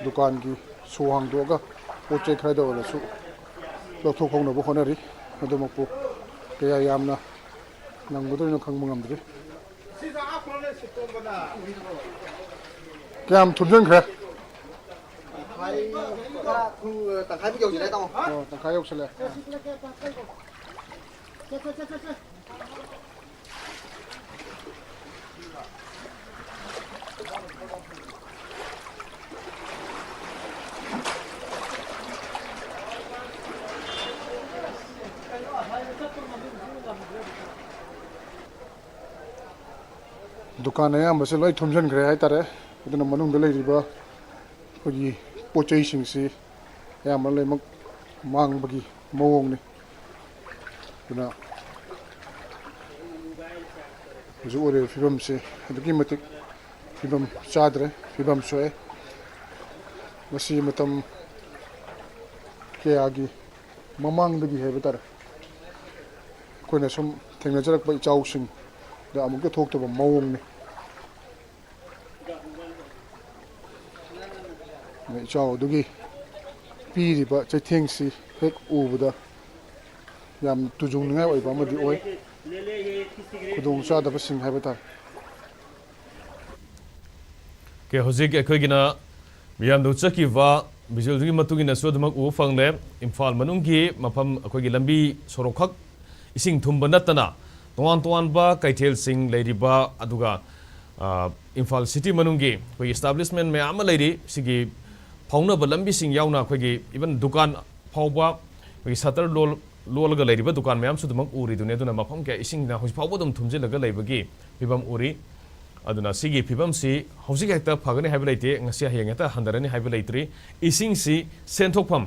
ꯗꯨꯀꯥꯟꯒꯤ ꯁꯣ ꯍꯥꯡꯗꯣꯛꯑꯒ ꯄꯣꯠ ꯆꯩ ꯈꯔꯗ ꯑꯣꯏꯔꯁꯨ ꯂꯧꯊꯣꯛꯍꯧꯅꯕ ꯍꯣꯠꯅꯔꯤ꯫ ꯑꯗꯨꯃꯛꯄꯨ ꯀꯌꯥ ꯌꯥꯝꯅ ꯉꯝꯒꯗꯣꯏꯅꯣ ꯈꯪꯕ ꯉꯝꯗ꯭ꯔꯤ꯫ ꯀꯌꯥꯝ ꯊꯨꯝꯖꯤꯟꯈ꯭ꯔꯦ? ꯇꯪꯈꯥꯏ, ꯈꯔ ꯊꯨ-, ꯇꯪꯈꯥꯏꯃꯨꯛ ꯌꯧꯁꯤꯜꯂꯦ, ꯇꯥꯃꯣ꯫ ꯑꯣ, ꯇꯪꯈꯥꯏ ꯌꯧꯁꯤꯜꯂꯦ꯫ ꯗꯨꯀꯥꯟ ꯑꯌꯥꯝꯕꯁꯦ ꯂꯣꯏ ꯊꯨꯝꯖꯤꯟꯈ꯭ꯔꯦ ꯍꯥꯏꯇꯥꯔꯦ꯫ ꯑꯗꯨꯅ ꯃꯅꯨꯡꯗ ꯂꯩꯔꯤꯕ ꯑꯩꯈꯣꯏꯒꯤ ꯄꯣꯠ ꯆꯩꯁꯤꯡꯁꯤ ꯑꯌꯥꯝꯕ ꯂꯣꯏꯅꯃꯛ ꯃꯥꯡꯕꯒꯤ ꯃꯑꯣꯡꯅꯤ꯫ ꯑꯗꯨꯅ ꯍꯧꯖꯤꯛ ꯑꯣꯏꯔꯤꯕ ꯐꯤꯕꯝꯁꯦ ꯑꯗꯨꯛꯀꯤ ꯃꯇꯤꯛ ꯐꯤꯕꯝ ꯆꯥꯗ꯭ꯔꯦ, ꯐꯤꯕꯝ ꯁꯣꯛꯑꯦ꯫ ꯃꯁꯤ ꯃꯇꯝ ꯀꯌꯥꯒꯤ ꯃꯃꯥꯡꯗꯒꯤ ꯍꯥꯏꯕ ꯇꯥꯔꯦ, ꯑꯩꯈꯣꯏꯅ ꯁꯨꯝ ꯊꯦꯡꯅꯖꯔꯛꯄ ꯏꯆꯥꯎꯁꯤꯡꯗ ꯑꯃꯨꯛꯇ ꯊꯣꯛꯇꯕ ꯃꯑꯣꯡꯅꯤ꯫ ꯏꯆꯥꯎ ꯑꯗꯨꯒꯤ ꯄꯤꯔꯤꯕ ꯆꯩꯊꯦꯡꯁꯤ ꯍꯦꯛ ꯎꯕꯗ ꯌꯥꯝ ꯇꯨꯖꯨꯡꯅꯤꯡꯉꯥꯏ ꯑꯣꯏꯕ ꯑꯃꯗꯤ ꯑꯣꯏ꯫ ꯈꯨꯗꯣꯡꯆꯥꯗꯕꯁꯤꯡ ꯍꯥꯏꯕ ꯇꯥꯔꯦ꯫ ꯑꯣꯀꯦ, ꯍꯧꯖꯤꯛ ꯑꯩꯈꯣꯏꯒꯤꯅ ꯃꯤꯌꯥꯝꯗ ꯎꯠꯆꯈꯤꯕ visualꯗꯨꯒꯤ ꯃꯇꯨꯡ ꯏꯟꯅꯁꯨ ꯑꯗꯨꯃꯛ ꯎꯕ ꯐꯪꯂꯦ꯫ ꯏꯝꯐꯥꯜ ꯃꯅꯨꯡꯒꯤ ꯃꯐꯝ, ꯑꯩꯈꯣꯏꯒꯤ ꯂꯝꯕꯤ ꯁꯣꯔꯣꯛꯈꯛ ꯏꯁꯤꯡ ꯊꯨꯝꯕ ꯅꯠꯇꯅ ꯇꯣꯉꯥꯟ ꯇꯣꯉꯥꯟꯕ ꯀꯩꯊꯦꯜꯁꯤꯡ ꯂꯩꯔꯤꯕ, ꯑꯗꯨꯒ ꯑ, ꯏꯝꯐꯥꯜ ꯁꯤꯇꯤ ꯃꯅꯨꯡꯒꯤ ꯑꯩꯈꯣꯏꯒꯤ establishment ꯃꯌꯥꯝ ꯑꯃ ꯂꯩꯔꯤ꯫ ꯁꯤꯒꯤ ꯐꯥꯎꯅꯕ ꯂꯝꯕꯤꯁꯤꯡ ꯌꯥꯎꯅ ꯑꯩꯈꯣꯏꯒꯤ even ꯗꯨꯀꯥꯟ ꯐꯥꯎꯕ ꯑꯩꯈꯣꯏꯒꯤ shutter ꯂꯣꯜ-, ꯂꯣꯜꯂꯒ ꯂꯩꯔꯤꯕ ꯗꯨꯀꯥꯟ ꯃꯌꯥꯝꯁꯨ ꯑꯗꯨꯃꯛ ꯎꯔꯤꯗꯨꯅꯤ꯫ ꯑꯗꯨꯅ ꯃꯐꯝ ꯀꯌꯥ ꯏꯁꯤꯡꯅ ꯍꯧꯖꯤꯛ ꯐꯥꯎꯕ ꯑꯗꯨꯝ ꯊꯨꯝꯖꯤꯜꯂꯒ ꯂꯩꯕꯒꯤ ꯐꯤꯕꯝ ꯎꯔꯤ꯫ ꯑꯗꯨꯅ ꯁꯤꯒꯤ ꯐꯤꯕꯝꯁꯤ ꯍꯧꯖꯤꯛ ꯍꯦꯛꯇ ꯐꯒꯅꯤ ꯍꯥꯏꯕ ꯂꯩꯇꯦ, ꯉꯁꯤ ꯍꯌꯦꯡ ꯍꯦꯛꯇ ꯍꯟꯊꯔꯅꯤ ꯍꯥꯏꯕ ꯂꯩꯇ꯭ꯔꯤ꯫ ꯏꯁꯤꯡꯁꯤ ꯁꯦꯟꯊꯣꯛꯐꯝ,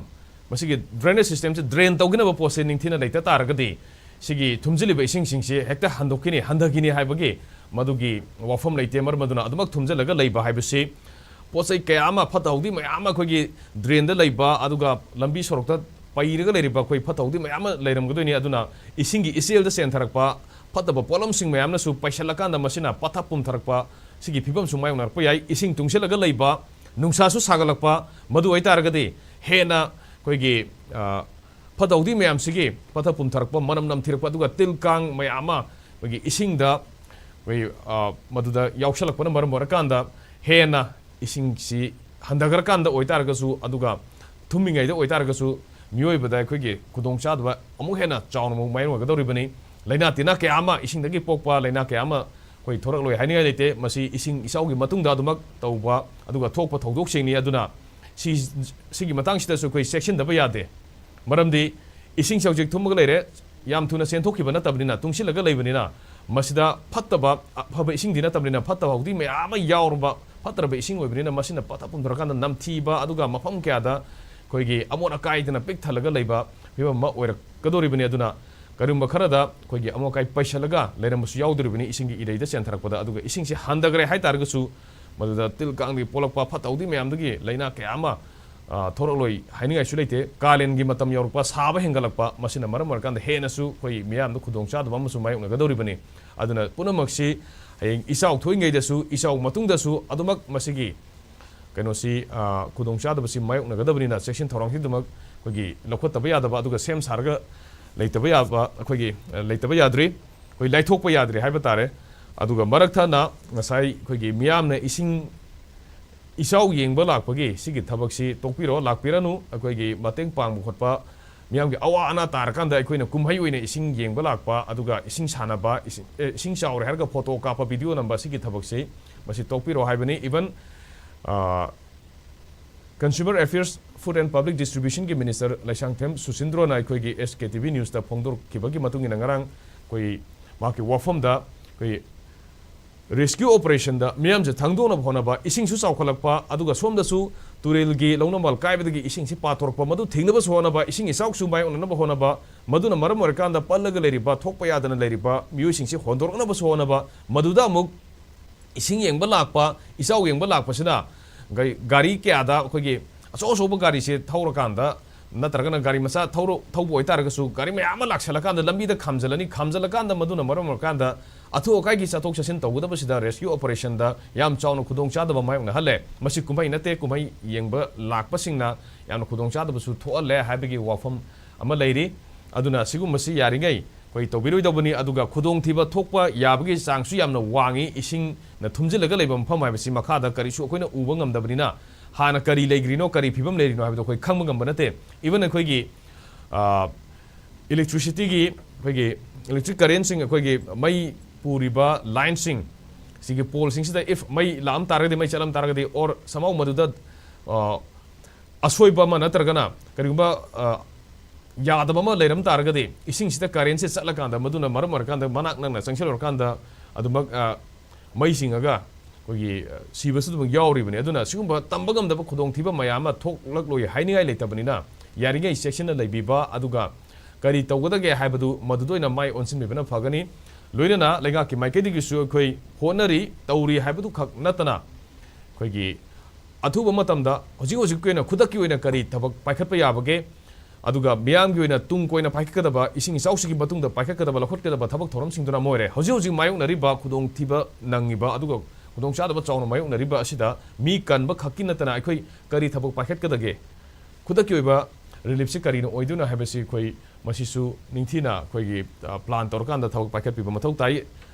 ꯃꯁꯤꯒꯤ drainage systemꯁꯤ drain ꯇꯧꯒꯤꯅꯕ ꯄꯣꯠꯁꯦ ꯅꯤꯡꯊꯤꯅ ꯂꯩꯇ ꯇꯥꯔꯒꯗꯤ ꯁꯤꯒꯤ ꯊꯨꯝꯖꯤꯜꯂꯤꯕ ꯏꯁꯤꯡꯁꯤꯡꯁꯤ ꯍꯦꯛꯇ ꯍꯟꯗꯣꯛꯈꯤꯅꯤ, ꯍꯟꯊꯈꯤꯅꯤ ꯍꯥꯏꯕꯒꯤ ꯃꯗꯨꯒꯤ ꯋꯥꯐꯝ ꯂꯩꯇꯦ꯫ ꯃꯔꯝ ꯑꯗꯨꯅ ꯑꯗꯨꯃꯛ ꯊꯨꯝꯖꯤꯜꯂꯒ ꯂꯩꯕ ꯍꯥꯏꯕꯁꯤ ꯄꯣꯠ ꯆꯩ ꯀꯌꯥ ꯑꯃ, ꯐꯠꯇ ꯍꯥꯎꯗꯤ ꯃꯌꯥꯝ ꯑꯃ ꯑꯩꯈꯣꯏꯒꯤ drainꯗ ꯂꯩꯕ, ꯑꯗꯨꯒ ꯂꯝꯕꯤ ꯁꯣꯔꯣꯛꯇ ꯄꯩꯔꯒ ꯂꯩꯔꯤꯕ ꯑꯩꯈꯣꯏ ꯐꯠꯇ ꯍꯥꯎꯗꯤ ꯃꯌꯥꯝ ꯑꯃ ꯂꯩꯔꯝꯒꯗꯣꯏꯅꯤ꯫ ꯑꯗꯨꯅ ꯏꯁꯤꯡꯒꯤ ꯏꯆꯦꯜꯗ ꯆꯦꯟꯊꯔꯛꯄ ꯐꯠꯇꯕ ꯄꯣꯠꯂꯝꯁꯤꯡ ꯃꯌꯥꯝꯅꯁꯨ ꯄꯩꯁꯜꯂꯀꯥꯟꯗ ꯃꯁꯤꯅ ꯄꯠꯊ ꯄꯨꯝꯊꯔꯛꯄ, ꯁꯤꯒꯤ ꯐꯤꯕꯝꯁꯨ ꯃꯥꯌꯣꯛꯅꯔꯛꯄ ꯌꯥꯏ꯫ ꯏꯁꯤꯡ ꯇꯨꯡꯁꯤꯜꯂꯒ ꯂꯩꯕ, ꯅꯨꯡꯁꯥꯁꯨ ꯁꯥꯒꯠꯂꯛꯄ, ꯃꯗꯨ ꯑꯣꯏꯇꯥꯔꯒꯗꯤ ꯍꯦꯟꯅ ꯑꯩꯈꯣꯏꯒꯤ, ꯑ, ꯐꯠꯇ ꯍꯥꯎꯗꯤ ꯃꯌꯥꯝꯁꯤꯒꯤ ꯄꯠꯊ ꯄꯨꯝꯊꯔꯛꯄ, ꯃꯅꯝ ꯅꯝꯊꯤꯔꯛꯄ, ꯑꯗꯨꯒ ꯇꯤꯜ ꯀꯥꯡ ꯃꯌꯥꯝ ꯑꯃ ꯑꯩꯈꯣꯏꯒꯤ ꯏꯁꯤꯡꯗ ꯑꯩꯈꯣꯏ, ꯑ, ꯃꯗꯨꯗ ꯌꯥꯎꯁꯜꯂꯛꯄꯅ ꯃꯔꯝ ꯑꯣꯏꯔꯀꯥꯟꯗ ꯍꯦꯟꯅ ꯏꯁꯤꯡꯁꯤ ꯍꯟꯊꯈ꯭ꯔꯀꯥꯟꯗ ꯑꯣꯏꯇꯥꯔꯒꯁꯨ, ꯑꯗꯨꯒ ꯊꯨꯝꯃꯤꯉꯩꯗ ꯑꯣꯏꯇꯥꯔꯒꯁꯨ ꯃꯤꯑꯣꯏꯕꯗ ꯑꯩꯈꯣꯏꯒꯤ ꯈꯨꯗꯣꯡꯆꯥꯗꯕ ꯑꯃꯨꯛ ꯍꯦꯟꯅ ꯆꯥꯎꯅ ꯑꯃꯨꯛ ꯃꯥꯌꯣꯛꯅꯒꯗꯧꯔꯤꯕꯅꯤ꯫ ꯂꯥꯏꯅꯥ ꯇꯤꯟꯅꯥ ꯀꯌꯥ ꯑꯃ, ꯏꯁꯤꯡꯗꯒꯤ ꯄꯣꯛꯄ ꯂꯥꯏꯅꯥ ꯀꯌꯥ ꯑꯃ ꯑꯩꯈꯣꯏ ꯊꯣꯔꯛꯂꯣꯏ ꯍꯥꯏꯅꯤꯡꯉꯥꯏ ꯂꯩꯇꯦ꯫ ꯃꯁꯤ ꯏꯁꯤꯡ ꯏꯆꯥꯎꯒꯤ ꯃꯇꯨꯡꯗ ꯑꯗꯨꯃꯛ ꯇꯧꯕ, ꯑꯗꯨꯒ ꯊꯣꯛꯄ ꯊꯧꯗꯣꯛꯁꯤꯡꯅꯤ꯫ ꯑꯗꯨꯅ ꯁꯤ, ꯁꯤꯒꯤ ꯃꯇꯥꯡꯁꯤꯗꯁꯨ ꯑꯩꯈꯣꯏ ꯆꯦꯛꯁꯤꯟꯗꯕ ꯌꯥꯗꯦ꯫ ꯃꯔꯝꯗꯤ ꯏꯁꯤꯡꯁꯦ ꯍꯧꯖꯤꯛ ꯊꯨꯝꯃꯒ ꯂꯩꯔꯦ, ꯌꯥꯝ ꯊꯨꯅ ꯆꯦꯟꯊꯣꯛꯈꯤꯕ ꯅꯠꯇꯕꯅꯤꯅ, ꯇꯨꯡꯁꯤꯜꯂꯒ ꯂꯩꯕꯅꯤꯅ, ꯃꯁꯤꯗ ꯐꯠꯇꯕ, ꯑꯐꯕ ꯏꯁꯤꯡꯗꯤ ꯅꯠꯇꯕꯅꯤꯅ, ꯐꯠꯇꯕ ꯍꯥꯎꯗꯤ ꯃꯌꯥꯝ ꯑꯃ ꯌꯥꯎꯔꯕ, ꯐꯠꯇ꯭ꯔꯕ ꯏꯁꯤꯡ ꯑꯣꯏꯕꯅꯤꯅ, ꯃꯁꯤꯅ ꯄꯠꯊ ꯄꯨꯝꯊꯔꯀꯥꯟꯗ ꯅꯝꯊꯤꯕ, ꯑꯗꯨꯒ ꯃꯐꯝ ꯀꯌꯥꯗ ꯑꯩꯈꯣꯏꯒꯤ ꯑꯃꯣꯠ ꯑꯀꯥꯏꯗꯅ ꯄꯤꯛ ꯊꯜꯂꯒ ꯂꯩꯕ ꯐꯤꯕꯝ ꯑꯃ ꯑꯣꯏꯔꯛꯀꯗꯧꯔꯤꯕꯅꯤ꯫ ꯑꯗꯨꯅ ꯀꯔꯤꯒꯨꯝꯕ ꯈꯔꯗ ꯑꯩꯈꯣꯏꯒꯤ ꯑꯃꯣꯠ ꯑꯀꯥꯏ ꯄꯩꯁꯜꯂꯒ ꯂꯩꯔꯝꯕꯁꯨ ꯌꯥꯎꯗꯣꯔꯤꯕꯅꯤ, ꯏꯁꯤꯡꯒꯤ ꯏꯔꯩꯗ ꯆꯦꯟꯊꯔꯛꯄꯗ꯫ ꯑꯗꯨꯒ ꯏꯁꯤꯡꯁꯦ ꯍꯟꯊꯈ꯭ꯔꯦ ꯍꯥꯏꯇꯥꯔꯒꯁꯨ, ꯃꯗꯨꯗ ꯇꯤꯜ ꯀꯥꯡꯗꯒꯤ ꯄꯣꯛꯂꯛꯄ ꯐꯠꯇ ꯍꯥꯎꯗꯤ ꯃꯌꯥꯝꯗꯒꯤ ꯂꯥꯏꯅꯥ ꯀꯌꯥ ꯑꯃ, ꯑ, ꯊꯣꯔꯛꯂꯣꯏ ꯍꯥꯏꯅꯤꯡꯉꯥꯏꯁꯨ ꯂꯩꯇꯦ꯫ ꯀꯥꯂꯦꯟꯒꯤ ꯃꯇꯝ ꯌꯧꯔꯛꯄ, ꯁꯥꯕ ꯍꯦꯟꯒꯠꯂꯛꯄ, ꯃꯁꯤꯅ ꯃꯔꯝ ꯑꯣꯏꯔꯀꯥꯟꯗ ꯍꯦꯟꯅꯁꯨ ꯑꯩꯈꯣꯏ ꯃꯤꯌꯥꯝꯗ ꯈꯨꯗꯣꯡꯆꯥꯗꯕ ꯑꯃꯁꯨ ꯃꯥꯌꯣꯛꯅꯒꯗꯧꯔꯤꯕꯅꯤ꯫ ꯑꯗꯨꯅ ꯄꯨꯝꯅꯃꯛꯁꯤ ꯍꯌꯦꯡ ꯏꯆꯥꯎ ꯊꯣꯛꯏꯉꯩꯗꯁꯨ, ꯏꯆꯥꯎ ꯃꯇꯨꯡꯗꯁꯨ ꯑꯗꯨꯃꯛ ꯃꯁꯤꯒꯤ ꯀꯩꯅꯣꯁꯤ, ꯑ, ꯈꯨꯗꯣꯡꯆꯥꯗꯕꯁꯤ ꯃꯥꯌꯣꯛꯅꯒꯗꯕꯅꯤꯅ ꯆꯦꯛꯁꯤꯟ ꯊꯧꯔꯥꯡꯁꯤꯗꯃꯛ ꯑꯩꯈꯣꯏꯒꯤ ꯂꯧꯈꯠꯇꯕ ꯌꯥꯗꯕ, ꯑꯗꯨꯒ ꯁꯦꯝ ꯁꯥꯔꯒ ꯂꯩꯇꯕ ꯌꯥꯕ, ꯑꯩꯈꯣꯏꯒꯤ, ꯑ, ꯂꯩꯇꯕ ꯌꯥꯗ꯭ꯔꯤ, ꯑꯩꯈꯣꯏ ꯂꯥꯏꯊꯣꯛꯄ ꯌꯥꯗ꯭ꯔꯤ ꯍꯥꯏꯕ ꯇꯥꯔꯦ꯫ ꯑꯗꯨꯒ ꯃꯔꯛ ꯊꯠꯅ ꯉꯁꯥꯏ ꯑꯩꯈꯣꯏꯒꯤ ꯃꯤꯌꯥꯝꯅ ꯏꯁꯤꯡ ꯏꯆꯥꯎ ꯌꯦꯡꯕ ꯂꯥꯛꯄꯒꯤ ꯁꯤꯒꯤ ꯊꯕꯛꯁꯤ ꯇꯣꯛꯄꯤꯔꯣ, ꯂꯥꯛꯄꯤꯔꯅꯨ꯫ ꯑꯩꯈꯣꯏꯒꯤ ꯃꯇꯦꯡ ꯄꯥꯡꯕ ꯈꯣꯠꯄ, ꯃꯤꯌꯥꯝꯒꯤ ꯑꯋꯥ ꯑꯅꯥ ꯇꯥꯔꯀꯥꯟꯗ ꯑꯩꯈꯣꯏꯅ ꯀꯨꯝꯍꯩ ꯑꯣꯏꯅ ꯏꯁꯤꯡ ꯌꯦꯡꯕ ꯂꯥꯛꯄ, ꯑꯗꯨꯒ ꯏꯁꯤꯡ ꯁꯥꯟꯅꯕ, ꯏꯁꯤꯡ, ꯑꯦ, ꯏꯁꯤꯡ ꯆꯥꯎꯔꯦ ꯍꯥꯏꯔꯒ ꯐꯣꯇꯣ ꯀꯥꯞꯄ, ꯚꯤꯗꯤꯑꯣ ꯅꯝꯕ, ꯁꯤꯒꯤ ꯊꯕꯛꯁꯤ ꯃꯁꯤ ꯇꯣꯛꯄꯤꯔꯣ ꯍꯥꯏꯕꯅꯤ꯫ Even, ꯑ, Consumer Affairs, Food and Public Distributionꯒꯤ Minister Leishangthem ꯁꯨꯁꯤꯟꯗ꯭ꯔꯣꯅ ꯑꯩꯈꯣꯏꯒꯤ S K T V Newsꯇ ꯐꯣꯡꯗꯣꯔꯛꯈꯤꯕꯒꯤ ꯃꯇꯨꯡ ꯏꯟꯅ, ꯉꯔꯥꯡ ꯑꯩꯈꯣꯏ ꯃꯍꯥꯛꯀꯤ ꯋꯥꯐꯝꯗ ꯑꯩꯈꯣꯏ rescue operationꯗ ꯃꯤꯌꯥꯝꯁꯦ ꯊꯪꯗꯣꯛꯅꯕ ꯍꯣꯠꯅꯕ, ꯏꯁꯤꯡꯁꯨ ꯆꯥꯎꯈꯠꯂꯛꯄ, ꯑꯗꯨꯒ ꯁꯣꯝꯗꯁꯨ ꯇꯨꯔꯦꯜꯒꯤ ꯂꯧꯅꯃꯥꯜ ꯀꯥꯏꯕꯗꯒꯤ ꯏꯁꯤꯡꯁꯤ ꯄꯥꯊꯣꯔꯛꯄ, ꯃꯗꯨ ꯊꯤꯡꯅꯕꯁꯨ ꯍꯣꯠꯅꯕ, ꯏꯁꯤꯡ ꯏꯆꯥꯎꯁꯨ ꯃꯥꯌꯣꯛꯅꯅꯕ ꯍꯣꯠꯅꯕ, ꯃꯗꯨꯅ ꯃꯔꯝ ꯑꯣꯏꯔꯀꯥꯟꯗ ꯄꯜꯂꯒ ꯂꯩꯔꯤꯕ, ꯊꯣꯛꯄ ꯌꯥꯗꯅ ꯂꯩꯔꯤꯕ ꯃꯤꯑꯣꯏꯁꯤꯡꯁꯤ ꯍꯣꯟꯗꯣꯔꯛꯅꯕꯁꯨ ꯍꯣꯠꯅꯕ, ꯃꯗꯨꯗ ꯑꯃꯨꯛ ꯏꯁꯤꯡ ꯌꯦꯡꯕ ꯂꯥꯛꯄ, ꯏꯆꯥꯎ ꯌꯦꯡꯕ ꯂꯥꯛꯄꯁꯤꯅ ꯒꯥꯔꯤ, ꯒꯥꯔꯤ ꯀꯌꯥꯗ ꯑꯩꯈꯣꯏꯒꯤ ꯑꯆꯧ ꯑꯆꯧꯕ ꯒꯥꯔꯤꯁꯦ ꯊꯧꯔꯀꯥꯟꯗ, ꯅꯠꯇ꯭ꯔꯒꯅ ꯒꯥꯔꯤ ꯃꯆꯥ ꯊꯧꯔ-, ꯊꯧꯕ ꯑꯣꯏꯇꯥꯔꯒꯁꯨ, ꯒꯥꯔꯤ ꯃꯌꯥꯝ ꯑꯃ ꯂꯥꯛꯁꯜꯂꯀꯥꯟꯗ, ꯂꯝꯕꯤꯗ ꯈꯥꯝꯖꯜꯂꯅꯤ, ꯈꯥꯝꯖꯜꯂꯀꯥꯟꯗ ꯃꯗꯨꯅ ꯃꯔꯝ ꯑꯣꯏꯔꯀꯥꯟꯗ ꯑꯊꯨ ꯑꯀꯥꯏꯒꯤ ꯆꯠꯊꯣꯛ ꯆꯠꯁꯤꯟ ꯇꯧꯒꯗꯕꯁꯤꯗ rescue operationꯗ ꯌꯥꯝ ꯆꯥꯎꯅ ꯈꯨꯗꯣꯡꯆꯥꯗꯕ ꯃꯥꯌꯣꯛꯅꯍꯜꯂꯦ꯫ ꯃꯁꯤ ꯀꯨꯝꯍꯩ ꯅꯠꯇꯦ, ꯀꯨꯝꯍꯩ ꯌꯦꯡꯕ ꯂꯥꯛꯄꯁꯤꯡꯅ ꯌꯥꯝꯅ ꯈꯨꯗꯣꯡꯆꯥꯗꯕꯁꯨ ꯊꯣꯛꯍꯜꯂꯦ ꯍꯥꯏꯕꯒꯤ ꯋꯥꯐꯝ ꯑꯃ ꯂꯩꯔꯤ꯫ ꯑꯗꯨꯅ ꯁꯤꯒꯨꯝꯕꯁꯤ ꯌꯥꯔꯤꯉꯩ ꯑꯩꯈꯣꯏ ꯇꯧꯕꯤꯔꯣꯏꯗꯧꯕꯅꯤ꯫ ꯑꯗꯨꯒ ꯈꯨꯗꯣꯡꯊꯤꯕ ꯊꯣꯛꯄ ꯌꯥꯕꯒꯤ ꯆꯥꯡꯁꯨ ꯌꯥꯝꯅ ꯋꯥꯡꯉꯤ꯫ ꯏꯁꯤꯡꯅ ꯊꯨꯝꯖꯤꯜꯂꯒ ꯂꯩꯕ ꯃꯐꯝ ꯍꯥꯏꯕꯁꯤ ꯃꯈꯥꯗ ꯀꯔꯤꯁꯨ ꯑꯩꯈꯣꯏꯅ ꯎꯕ ꯉꯝꯗꯕꯅꯤꯅ, ꯍꯥꯟꯅ ꯀꯔꯤ ꯂꯩꯈ꯭ꯔꯤꯅꯣ, ꯀꯔꯤ ꯐꯤꯕꯝ ꯂꯩꯔꯤꯅꯣ ꯍꯥꯏꯕꯗꯣ ꯑꯩꯈꯣꯏ ꯈꯪꯕ ꯉꯝꯕ ꯅꯠꯇꯦ꯫ Even ꯑꯩꯈꯣꯏꯒꯤ, ꯑ, electricityꯒꯤ, ꯑꯩꯈꯣꯏꯒꯤ electric currentꯁꯤꯡ, ꯑꯩꯈꯣꯏꯒꯤ ꯃꯩ ꯄꯨꯔꯤꯕ lineꯁꯤꯡ, ꯁꯤꯒꯤ poleꯁꯤꯡꯁꯤꯗ if ꯃꯩ ꯂꯥꯛꯑꯝ ꯇꯥꯔꯒꯗꯤ, ꯃꯩ ꯆꯠꯂꯝ ꯇꯥꯔꯒꯗꯤ, or somehow ꯃꯗꯨꯗ, ꯑ, ꯑꯁꯣꯏꯕ ꯑꯃ ꯅꯠꯇ꯭ꯔꯒꯅ ꯀꯔꯤꯒꯨꯝꯕ, ꯑ, ꯌꯥꯗꯕ ꯑꯃ ꯂꯩꯔꯝ ꯇꯥꯔꯒꯗꯤ, ꯏꯁꯤꯡꯁꯤꯗ ꯀꯔꯦꯟꯁꯦ ꯆꯠꯂꯀꯥꯟꯗ, ꯃꯗꯨꯅ ꯃꯔꯝ ꯑꯣꯏꯔꯀꯥꯟꯗ ꯃꯅꯥꯛ ꯅꯛꯅ ꯆꯪꯁꯤꯜꯂꯨꯔꯀꯥꯟꯗ ꯑꯗꯨꯃꯛ, ꯑ, ꯃꯩ ꯆꯤꯡꯉꯒ ꯑꯩꯈꯣꯏꯒꯤ, ꯑ, ꯁꯤꯕꯁꯨ ꯑꯗꯨꯃꯛ ꯌꯥꯎꯔꯤꯕꯅꯤ꯫ ꯑꯗꯨꯅ ꯁꯤꯒꯨꯝꯕ ꯇꯝꯕ ꯉꯝꯗꯕ ꯈꯨꯗꯣꯡꯊꯤꯕ ꯃꯌꯥꯝ ꯑꯃ ꯊꯣꯛꯂꯛꯂꯣꯏ ꯍꯥꯏꯅꯤꯡꯉꯥꯏ ꯂꯩꯇꯕꯅꯤꯅ, ꯌꯥꯔꯤꯉꯩ ꯆꯦꯛꯁꯤꯟꯅ ꯂꯩꯕꯤꯕ, ꯑꯗꯨꯒ ꯀꯔꯤ ꯇꯧꯒꯗꯒꯦ ꯍꯥꯏꯕꯗꯨ ꯃꯗꯨꯗ ꯑꯣꯏꯅ ꯃꯥꯏ ꯑꯣꯟꯁꯤꯟꯕꯤꯕꯅ ꯐꯒꯅꯤ꯫ ꯂꯣꯏꯅꯅ ꯂꯩꯉꯥꯛꯀꯤ ꯃꯥꯏꯀꯩꯗꯒꯤꯁꯨ ꯑꯩꯈꯣꯏ ꯍꯣꯠꯅꯔꯤ, ꯇꯧꯔꯤ ꯍꯥꯏꯕꯗꯨ ꯈꯛ ꯅꯠꯇꯅ, ꯑꯩꯈꯣꯏꯒꯤ ꯑꯊꯨꯕ ꯃꯇꯝꯗ ꯍꯧꯖꯤꯛ ꯍꯧꯖꯤꯛꯀꯤ ꯑꯣꯏꯅ, ꯈꯨꯗꯛꯀꯤ ꯑꯣꯏꯅ ꯀꯔꯤ ꯊꯕꯛ ꯄꯥꯏꯈꯠꯄ ꯌꯥꯕꯒꯦ, ꯑꯗꯨꯒ ꯃꯤꯌꯥꯝꯒꯤ ꯑꯣꯏꯅ ꯇꯨꯡ ꯀꯣꯏꯅ ꯄꯥꯏꯈꯠꯀꯗꯕ, ꯏꯁꯤꯡ ꯏꯆꯥꯎꯁꯤꯒꯤ ꯃꯇꯨꯡꯗ ꯄꯥꯏꯈꯠꯀꯗꯕ, ꯂꯧꯈꯠꯀꯗꯕ ꯊꯕꯛ ꯊꯧꯔꯝꯁꯤꯡꯗꯨꯅ ꯑꯃ ꯑꯣꯏꯔꯦ꯫ ꯍꯧꯖꯤꯛ ꯍꯧꯖꯤꯛ ꯃꯥꯌꯣꯛꯅꯔꯤꯕ ꯈꯨꯗꯣꯡꯊꯤꯕ ꯅꯪꯉꯤꯕ, ꯑꯗꯨꯒ ꯈꯨꯗꯣꯡꯆꯥꯗꯕ ꯆꯥꯎꯅ ꯃꯥꯌꯣꯛꯅꯔꯤꯕ ꯑꯁꯤꯗ ꯃꯤ ꯀꯟꯕ ꯈꯛꯀꯤ ꯅꯠꯇꯅ ꯑꯩꯈꯣꯏ ꯀꯔꯤ ꯊꯕꯛ ꯄꯥꯏꯈꯠꯀꯗꯒꯦ? ꯈꯨꯗꯛꯀꯤ ꯑꯣꯏꯕ ꯔꯤꯂꯤꯐꯁꯤ ꯀꯔꯤꯅ ꯑꯣꯏꯗꯣꯏꯅꯣ ꯍꯥꯏꯕꯁꯤ ꯑꯩꯈꯣꯏ ꯃꯁꯤꯁꯨ ꯅꯤꯡꯊꯤꯅ ꯑꯩꯈꯣꯏꯒꯤ, ꯑ, ꯄ꯭ꯂꯥꯟ ꯇꯧꯔꯀꯥꯟꯗ ꯊꯕꯛ ꯄꯥꯏꯈꯠꯄꯤꯕ ꯃꯊꯧ ꯇꯥꯏ꯫